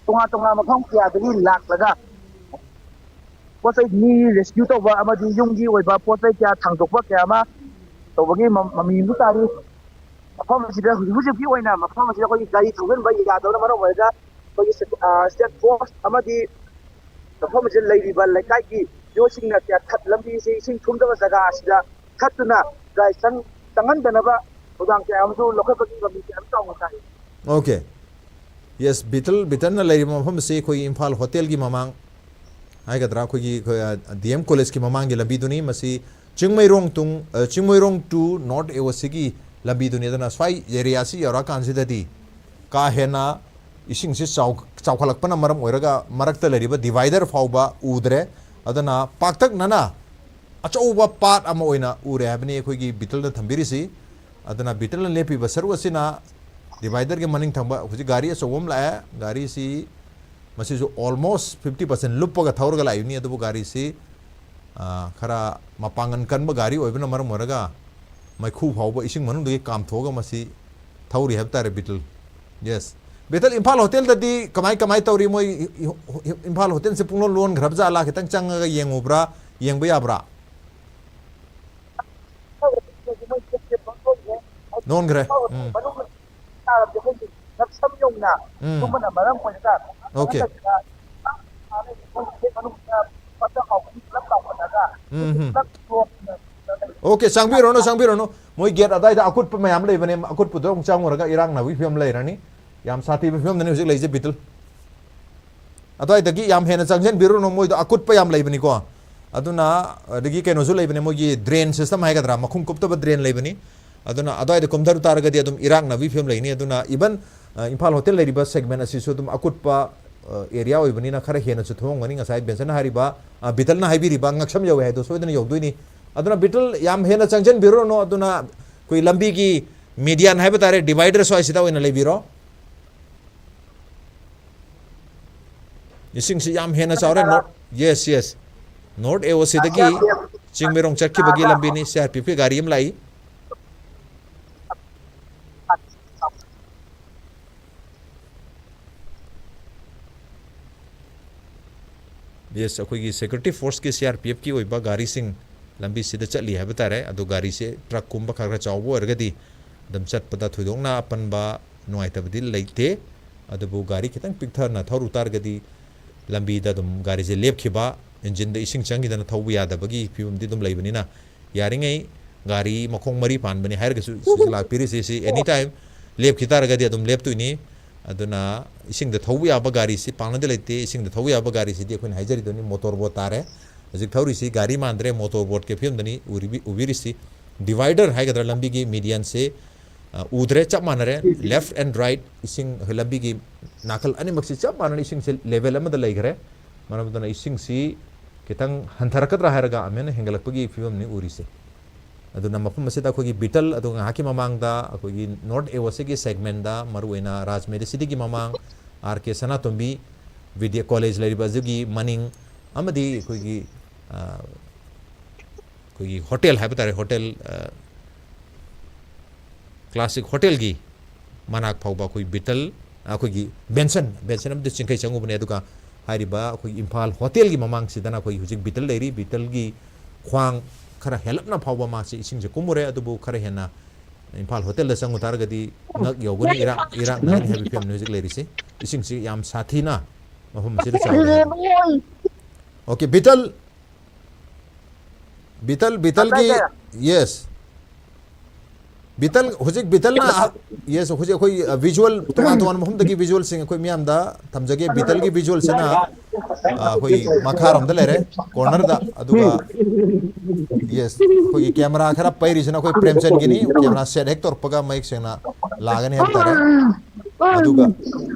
ꯇꯣꯉꯥꯟ ꯇꯣꯉꯥꯟꯕ ꯃꯐꯝ ꯀꯌꯥꯗꯒꯤ ꯂꯥꯛꯂꯒ ꯄꯣꯠ ꯆꯩ ꯃꯤ rescue ꯇꯧꯕ ꯑꯃꯗꯤ ꯌꯨꯝꯒꯤ ꯑꯣꯏꯕ ꯄꯣꯠ ꯆꯩ ꯀꯌꯥ ꯊꯥꯡꯗꯣꯛꯄ ꯀꯌꯥ ꯑꯃ ꯇꯧꯕꯒꯤ ꯃ-, ꯃꯃꯤ ꯑꯃꯁꯨ ꯇꯥꯔꯤ꯫ ꯃꯐꯝ ꯑꯁꯤꯗ ꯍꯧꯖꯤꯛ ꯍꯧꯖꯤꯛꯀꯤ ꯑꯣꯏꯅ ꯃꯐꯝ ꯑꯁꯤꯗ ꯑꯩꯈꯣꯏꯒꯤ ꯒꯥꯔꯤ ꯊꯧꯖꯤꯟꯕ ꯌꯥꯗꯕꯅ ꯃꯔꯝ ꯑꯣꯏꯔꯒ ꯑꯩꯈꯣꯏꯒꯤ ꯁꯦ-, ꯑ, ꯁ꯭ꯇꯦꯠ ꯐꯣꯔꯁ ꯑꯃꯗꯤ ꯃꯐꯝ ꯑꯁꯤꯗ ꯂꯩꯔꯤꯕ ꯂꯩꯀꯥꯏꯒꯤ ꯃꯤꯑꯣꯏꯁꯤꯡꯅ ꯀꯌꯥ ꯊꯠ-, ꯂꯝꯕꯤꯁꯤ ꯏꯁꯤꯡ ꯊꯨꯝꯗꯕ ꯖꯒꯥ ꯑꯁꯤꯗ ꯊꯠꯇꯨꯅ ꯒꯥꯔꯤ ꯆꯪ-, ꯆꯪꯍꯟꯗꯅꯕ ꯊꯧꯗꯥꯡ ꯀꯌꯥ ꯑꯃꯁꯨ ꯂꯧꯈꯠꯄꯒꯤ ꯃꯃꯤ ꯀꯌꯥ ꯑꯃ ꯆꯥꯎꯅ ꯇꯥꯏ꯫ ꯑꯣꯀꯦ꯫ ꯌꯦꯁ, ꯕꯤꯇꯜ, ꯕꯤꯇꯜꯅ ꯂꯩꯔꯤꯕ ꯃꯐꯝ ꯑꯁꯤ ꯑꯩꯈꯣꯏꯒꯤ ꯏꯝꯐꯥꯜ ꯍꯣꯇꯦꯜꯒꯤ ꯃꯃꯥꯡ ꯍꯥꯏꯒꯗ꯭ꯔꯥ, ꯑꯩꯈꯣꯏꯒꯤ, ꯑꯩꯈꯣꯏ, ꯑ, ꯗꯤ ꯑꯦꯝ ꯀꯣꯂꯦꯖꯀꯤ ꯃꯃꯥꯡꯒꯤ ꯂꯝꯕꯤꯗꯨꯅꯤ꯫ ꯃꯁꯤ ꯆꯤꯡꯃꯩꯔꯣꯡ ꯇꯨꯡ, ꯑ, ꯆꯤꯡꯃꯩꯔꯣꯡ to ꯅꯣꯔꯠ ꯑꯦ ꯑꯣ ꯁꯤꯒꯤ ꯂꯝꯕꯤꯗꯨꯅꯤ꯫ ꯑꯗꯨꯅ ꯁ꯭ꯋꯥꯏ ꯑꯦꯔꯤꯌꯥꯁꯤ ꯌꯧꯔꯛꯑꯀꯥꯟꯁꯤꯗꯗꯤ ꯀꯥ ꯍꯦꯟꯅ ꯏꯁꯤꯡꯁꯤ ꯆꯥꯎ-, ꯆꯥꯎꯈꯠꯂꯛꯄꯅ ꯃꯔꯝ ꯑꯣꯏꯔꯒ ꯃꯔꯛꯇ ꯂꯩꯔꯤꯕ ꯗꯤꯚꯥꯏꯗꯔ ꯐꯥꯎꯕ ꯎꯗ꯭ꯔꯦ꯫ ꯑꯗꯨꯅ ꯄꯥꯛꯇꯛꯅꯅ ꯑꯆꯧꯕ ꯄꯥꯠ ꯑꯃ ꯑꯣꯏꯅ ꯎꯔꯦ ꯍꯥꯏꯕꯅꯤ ꯑꯩꯈꯣꯏꯒꯤ ꯕꯤꯇꯜꯅ ꯊꯝꯕꯤꯔꯤꯁꯤ꯫ ꯑꯗꯨꯅ ꯕꯤꯇꯜꯅ ꯂꯦꯞꯄꯤꯕ ꯁꯔꯨꯛ ꯑꯁꯤꯅ ꯗꯤꯚꯥꯏꯗꯔꯒꯤ ꯃꯅꯤꯡ ꯊꯪꯕ ꯍꯧꯖꯤꯛ ꯒꯥꯔꯤ ꯑꯆꯧꯕ ꯑꯃ ꯂꯥꯛꯑꯦ꯫ ꯒꯥꯔꯤꯁꯤ ꯃꯁꯤꯁꯨ almost fifty percent ꯂꯨꯞꯄꯒ ꯊꯧꯔꯒ ꯂꯥꯛꯏꯕꯅꯤ꯫ ꯑꯗꯨꯕꯨ ꯒꯥꯔꯤꯁꯤ, ꯑ, ꯈꯔ ꯃꯄꯥꯡꯒꯜ ꯀꯟꯕ ꯒꯥꯔꯤ ꯑꯣꯏꯕꯅ ꯃꯔꯝ ꯑꯣꯏꯔꯒ ꯃꯩꯈꯨ ꯐꯥꯎꯕ ꯏꯁꯤꯡ ꯃꯅꯨꯡꯗꯒꯤ ꯀꯥꯝꯊꯣꯛꯑꯒ ꯃꯁꯤ ꯊꯧꯔꯤ ꯍꯥꯏꯕ ꯇꯥꯔꯦ, ꯕꯤꯇꯜ꯫ ꯌꯦꯁ꯫ ꯕꯤꯇꯜ, ꯏꯝꯐꯥꯜ ꯍꯣꯇꯦꯜꯗꯗꯤ ꯀꯃꯥꯏ, ꯀꯃꯥꯏ ꯇꯧꯔꯤ? ꯃꯣꯏ ꯏ-, ꯏ-, ꯏꯝꯐꯥꯜ ꯍꯣꯇꯦꯜꯁꯦ ꯄꯨꯡꯂꯣꯟ ꯂꯣꯟꯈ꯭ꯔꯕ ꯖꯥꯠꯂꯥ? ꯈꯤꯇꯪ ꯆꯪꯉꯒ ꯌꯦꯡꯉꯨꯕ꯭ꯔꯥ? ꯌꯦꯡꯕ ꯌꯥꯕ꯭ꯔꯥ? ꯂꯣꯟꯈ꯭ꯔꯦ꯫ ꯎꯝ꯫ ꯎꯝ꯫ ꯑꯣꯀꯦ꯫ ꯎꯝ, ꯎꯝ꯫ ꯑꯣꯀꯦ, ꯆꯪꯕꯤꯔꯨꯔꯅꯨ, ꯆꯪꯕꯤꯔꯨꯔꯅꯨ꯫ ꯃꯣꯏ ꯒꯦꯠ ꯑꯗꯥꯏꯗ ꯑꯀꯨꯠꯄ ꯃꯌꯥꯝ ꯂꯩꯕꯅꯦ꯫ ꯑꯀꯨꯠꯄꯗꯣ ꯑꯃꯨꯛ ꯆꯪꯉꯨꯔꯒ ꯏꯔꯥꯛꯅꯕꯒꯤ ꯐꯤꯕꯝ ꯂꯩꯔꯅꯤ꯫ ꯌꯥꯝ ꯁꯥꯊꯤꯕ ꯐꯤꯕꯝꯗꯅꯤ ꯍꯧꯖꯤꯛ ꯂꯩꯔꯤꯁꯦ, ꯕꯤꯇꯜ꯫ ꯑꯗꯨꯋꯥꯏꯗꯒꯤ ꯌꯥꯝ ꯍꯦꯟꯅ ꯆꯪꯁꯤꯟꯕꯤꯔꯨꯔꯅꯨ, ꯃꯣꯏꯗꯣ ꯑꯀꯨꯠꯄ ꯌꯥꯝ ꯂꯩꯕꯅꯤꯀꯣ꯫ ꯑꯗꯨꯅ ꯑꯗꯒꯤ ꯀꯩꯅꯣꯁꯨ ꯂꯩꯕꯅꯦ, ꯃꯣꯏꯒꯤ drain system ꯍꯥꯏꯒꯗ꯭ꯔꯥ, ꯃꯈꯨꯝ ꯀꯨꯞꯇꯕ drain ꯂꯩꯕꯅꯤ꯫ ꯑꯗꯨꯅ ꯑꯗꯨꯋꯥꯏꯗ ꯀꯨꯝꯊꯔꯨ ꯇꯥꯔꯒꯗꯤ ꯑꯗꯨꯝ ꯏꯔꯥꯛꯅꯕꯒꯤ ꯐꯤꯕꯝ ꯂꯩꯅꯤ꯫ ꯑꯗꯨꯅ even, ꯑ, ꯏꯝꯐꯥꯜ ꯍꯣꯇꯦꯜ ꯂꯩꯔꯤꯕ segment ꯑꯁꯤꯁꯨ ꯑꯗꯨꯝ ꯑꯀꯨꯠꯄ, ꯑ, area ꯑꯣꯏꯕꯅꯤꯅ ꯈꯔ ꯍꯦꯟꯅꯁꯨ ꯊꯨꯝꯃꯝꯒꯅꯤ꯫ ꯉꯁꯥꯏ ꯕꯦꯟꯁꯟꯅ ꯍꯥꯏꯔꯤꯕ, ꯑ, ꯕꯤꯇꯜꯅ ꯍꯥꯏꯕꯤꯔꯤꯕ ꯉꯛꯁꯝ ꯌꯧꯋꯦ ꯍꯥꯏꯗꯣ ꯁꯣꯏꯗꯅ ꯌꯧꯗꯣꯏꯅꯤ꯫ ꯑꯗꯨꯅ ꯕꯤꯇꯜ, ꯌꯥꯝ ꯍꯦꯟꯅ ꯆꯪꯁꯤꯟꯕꯤꯔꯨꯔꯅꯨ꯫ ꯑꯗꯨꯅ ꯑꯩꯈꯣꯏ ꯂꯝꯕꯤꯒꯤ median ꯍꯥꯏꯕ ꯇꯥꯔꯦ, divider ꯁ꯭ꯋꯥꯏꯁꯤꯗ ꯑꯣꯏꯅ ꯂꯩꯕꯤꯔꯣ꯫ ꯏꯁꯤꯡꯁꯤ ꯌꯥꯝ ꯍꯦꯟꯅ ꯆꯥꯎꯔꯦ꯫ North, yes, yes. ꯅꯣꯔꯠ ꯑꯦ ꯑꯣ ꯁꯤꯗꯒꯤ ꯆꯤꯡꯃꯩꯔꯣꯡ ꯆꯠꯈꯤꯕꯒꯤ ꯂꯝꯕꯤꯅꯤ꯫ ꯁꯤ ꯑꯥꯔ ꯄꯤ ꯑꯦꯐꯀꯤ ꯒꯥꯔꯤ ꯑꯃ ꯂꯥꯛꯏ꯫ ꯌꯦꯁ, ꯑꯩꯈꯣꯏꯒꯤ security forceꯀꯤ, ꯁꯤ ꯑꯥꯔ ꯄꯤ ꯑꯦꯐꯀꯤ ꯑꯣꯏꯕ ꯒꯥꯔꯤꯁꯤꯡ ꯂꯝꯕꯤꯁꯤꯗ ꯆꯠꯂꯤ ꯍꯥꯏꯕ ꯇꯥꯔꯦ꯫ ꯑꯗꯣ ꯒꯥꯔꯤꯁꯦ ꯇ꯭ꯔꯛꯀꯨꯝꯕ ꯈꯔ ꯈꯔ ꯆꯥꯎꯕ ꯑꯣꯏꯔꯒꯗꯤ ꯑꯗꯨꯝ ꯆꯠꯄꯗ ꯊꯣꯏꯗꯣꯛꯅ ꯑꯄꯟꯕ ꯅꯨꯡꯉꯥꯏꯇꯕꯗꯤ ꯂꯩꯇꯦ꯫ ꯑꯗꯨꯕꯨ ꯒꯥꯔꯤ ꯈꯤꯇꯪ ꯄꯤꯛꯊꯅ ꯊꯧꯔꯨ ꯇꯥꯔꯒꯗꯤ ꯂꯝꯕꯤꯗ ꯑꯗꯨꯝ ꯒꯥꯔꯤꯁꯦ ꯂꯦꯞꯈꯤꯕ, ꯏꯟꯖꯤꯟꯗ ꯏꯁꯤꯡ ꯆꯪꯈꯤꯗꯅ ꯊꯧꯕ ꯌꯥꯗꯕꯒꯤ ꯐꯤꯕꯝꯗꯤ ꯑꯗꯨꯝ ꯂꯩꯕꯅꯤꯅ, ꯌꯥꯔꯤꯉꯩ ꯒꯥꯔꯤ ꯃꯈꯣꯡ ꯃꯔꯤ ꯄꯥꯟꯕꯅꯤ ꯍꯥꯏꯔꯒꯁꯨ, ꯁꯤꯁꯨ ꯂꯥꯛꯄꯤꯔꯤꯁꯤ ꯁꯤ ꯑꯦꯅꯤ ꯇꯥꯏꯝ ꯂꯦꯞꯈꯤ ꯇꯥꯔꯒꯗꯤ ꯑꯗꯨꯝ ꯂꯦꯞꯇꯣꯏꯅꯤ꯫ ꯑꯗꯨꯅ ꯏꯁꯤꯡꯗ ꯊꯧꯕ ꯌꯥꯕ ꯒꯥꯔꯤꯁꯤ ꯄꯥꯛꯅꯗꯤ ꯂꯩꯇꯦ꯫ ꯏꯁꯤꯡꯗ ꯊꯧꯕ ꯌꯥꯕ ꯒꯥꯔꯤꯁꯤꯗꯤ ꯑꯩꯈꯣꯏꯅ ꯍꯥꯏꯖꯔꯤꯗꯨꯅꯤ, ꯃꯣꯇꯣꯔ ꯕꯣꯠ ꯇꯥꯔꯦ꯫ ꯍꯧꯖꯤꯛ ꯊꯧꯔꯤꯁꯤ ꯒꯥꯔꯤ ꯃꯥꯟꯗ꯭ꯔꯦ, ꯃꯣꯇꯣꯔ ꯕꯣꯠꯀꯤ ꯐꯤꯕꯝꯗꯅꯤ ꯎꯔꯤꯕꯤ-, ꯎꯕꯤꯔꯤꯁꯤ꯫ ꯗꯤꯚꯥꯏꯗꯔ ꯍꯥꯏꯒꯗ꯭ꯔꯥ, ꯂꯝꯕꯤꯒꯤ ꯃꯤꯗꯤꯌꯟꯁꯦ, ꯑ, ꯎꯗ꯭ꯔꯦ, ꯆꯞ ꯃꯥꯟꯅꯔꯦ꯫ Left and right ꯏꯁꯤꯡ, ꯂꯝꯕꯤꯒꯤ ꯅꯥꯀꯜ ꯑꯅꯤꯃꯛꯁꯤ ꯆꯞ ꯃꯥꯟꯅꯅ ꯏꯁꯤꯡꯁꯦ ꯂꯦꯚꯦꯜ ꯑꯃꯗ ꯂꯩꯈ꯭ꯔꯦ꯫ ꯃꯔꯝ ꯑꯗꯨꯅ ꯏꯁꯤꯡꯁꯤ ꯈꯤꯇꯪ ꯍꯟꯊꯔꯛꯀꯗ꯭ꯔꯥ ꯍꯥꯏꯔꯒ ꯑꯃꯨꯛ ꯍꯦꯟꯅ ꯍꯦꯟꯒꯠꯂꯛꯄꯒꯤ ꯐꯤꯕꯝꯅꯤ ꯎꯔꯤꯁꯦ꯫ ꯑꯗꯨꯅ ꯃꯐꯝ ꯑꯁꯤꯗ ꯑꯩꯈꯣꯏꯒꯤ ꯕꯤꯇꯜ, ꯑꯗꯨ ꯉꯥꯏꯍꯥꯛꯀꯤ ꯃꯃꯥꯡꯗ ꯑꯩꯈꯣꯏꯒꯤ ꯅꯣꯔꯠ ꯑꯦ ꯑꯣ ꯁꯤꯒꯤ ꯁꯦꯒꯃꯦꯟꯗ, ꯃꯔꯨꯑꯣꯏꯅ ꯔꯥꯖ ꯃꯦꯗꯤꯁꯤꯇꯤꯒꯤ ꯃꯃꯥꯡ, ꯑꯥꯔ ꯀꯦ ꯁꯅꯥꯇꯣꯝꯕꯤ ꯕꯤꯗ꯭ꯌꯥ ꯀꯣꯂꯦꯖ ꯂꯩꯔꯤꯕ ꯑꯗꯨꯒꯤ ꯃꯅꯤꯡ, ꯑꯃꯗꯤ ꯑꯩꯈꯣꯏꯒꯤ, ꯑ, ꯑꯩꯈꯣꯏꯒꯤ ꯍꯣꯇꯦꯜ ꯍꯥꯏꯕ ꯇꯥꯔꯦ, ꯍꯣꯇꯦꯜ, ꯑ, ꯀ꯭ꯂꯥꯁꯤꯛ ꯍꯣꯇꯦꯜꯒꯤ ꯃꯅꯥꯛ ꯐꯥꯎꯕ ꯑꯩꯈꯣꯏ ꯕꯤꯇꯜ, ꯑꯩꯈꯣꯏꯒꯤ ꯕꯦꯟꯁꯟ, ꯕꯦꯟꯁꯟ ꯑꯃꯗꯤ ꯆꯤꯡꯈꯩ ꯆꯪꯉꯨꯕꯅꯦ꯫ ꯑꯗꯨꯒ ꯍꯥꯏꯔꯤꯕ ꯑꯩꯈꯣꯏꯒꯤ ꯏꯝꯐꯥꯜ ꯍꯣꯇꯦꯜꯒꯤ ꯃꯃꯥꯡꯁꯤꯗꯅ ꯑꯩꯈꯣꯏ ꯍꯧꯖꯤꯛ ꯕꯤꯇꯜ ꯂꯩꯔꯤ꯫ ꯕꯤꯇꯜꯒꯤ ꯈ꯭ꯋꯥꯡ ꯈꯔ ꯍꯦꯜꯂꯞꯅ ꯐꯥꯎꯕ ꯃꯥꯁꯤ ꯏꯁꯤꯡꯁꯦ ꯀꯨꯝꯃꯨꯔꯦ, ꯑꯗꯨꯕꯨ ꯈꯔ ꯍꯦꯟꯅ ꯏꯝꯐꯥꯜ ꯍꯣꯇꯦꯜꯗ ꯆꯪꯉꯨ ꯇꯥꯔꯒꯗꯤ ꯉꯛ ꯌꯧꯒꯅꯤ, ꯏꯔꯥꯛ, ꯏꯔꯥꯛꯅꯒꯅꯤ ꯍꯥꯏꯕ ꯐꯤꯕꯝꯅꯤ ꯍꯧꯖꯤꯛ ꯂꯩꯔꯤꯁꯤ꯫ ꯏꯁꯤꯡꯁꯤ ꯌꯥꯝ ꯁꯥꯊꯤꯅ ꯃꯐꯝ ꯑꯁꯤꯗ ꯆꯥꯎꯔꯦ ꯍꯥꯏꯕ꯫ Okay, ꯕꯤꯇꯜ, ꯕꯤꯇꯜ, ꯕꯤꯇꯜꯒꯤ, yes. ꯕꯤꯇꯜ, ꯍꯧꯖꯤꯛ ꯕꯤꯇꯜꯅ, ꯌꯦꯁ, ꯍꯧꯖꯤꯛ ꯑꯩꯈꯣꯏ, ꯑ, ꯚꯤꯖꯨꯋꯦꯜ, ꯇꯣꯉꯥꯟ ꯇꯣꯉꯥꯟꯕ ꯃꯐꯝꯗꯒꯤ ꯚꯤꯖꯨꯋꯦꯜꯁꯤꯡ ꯑꯩꯈꯣꯏ ꯃꯤꯌꯥꯝꯗ ꯊꯝꯖꯒꯦ꯫ ꯕꯤꯇꯜꯒꯤ ꯚꯤꯖꯨꯋꯦꯜꯁꯤꯅ, ꯑ, ꯑꯩꯈꯣꯏ ꯃꯈꯥꯔꯣꯝꯗ ꯂꯩꯔꯦ, ꯀꯣꯔꯅꯔꯗ, ꯑꯗꯨꯒ, ꯌꯦꯁ, ꯑꯩꯈꯣꯏꯒꯤ ꯀꯦꯃꯦꯔꯥ ꯈꯔ ꯄꯩꯔꯤꯁꯤꯅ ꯑꯩꯈꯣꯏ ꯄ꯭ꯔꯦꯝꯆꯟꯒꯤꯅꯤ꯫ ꯀꯦꯃꯦꯔꯥ ꯁꯦꯠ ꯍꯦꯛ ꯇꯧꯔꯛꯄꯒ ꯃꯌꯦꯛ ꯁꯦꯡꯅ ꯂꯥꯛꯒꯅꯤ ꯍꯥꯏꯕ ꯇꯥꯔꯦ꯫ ꯑꯗꯨꯒ,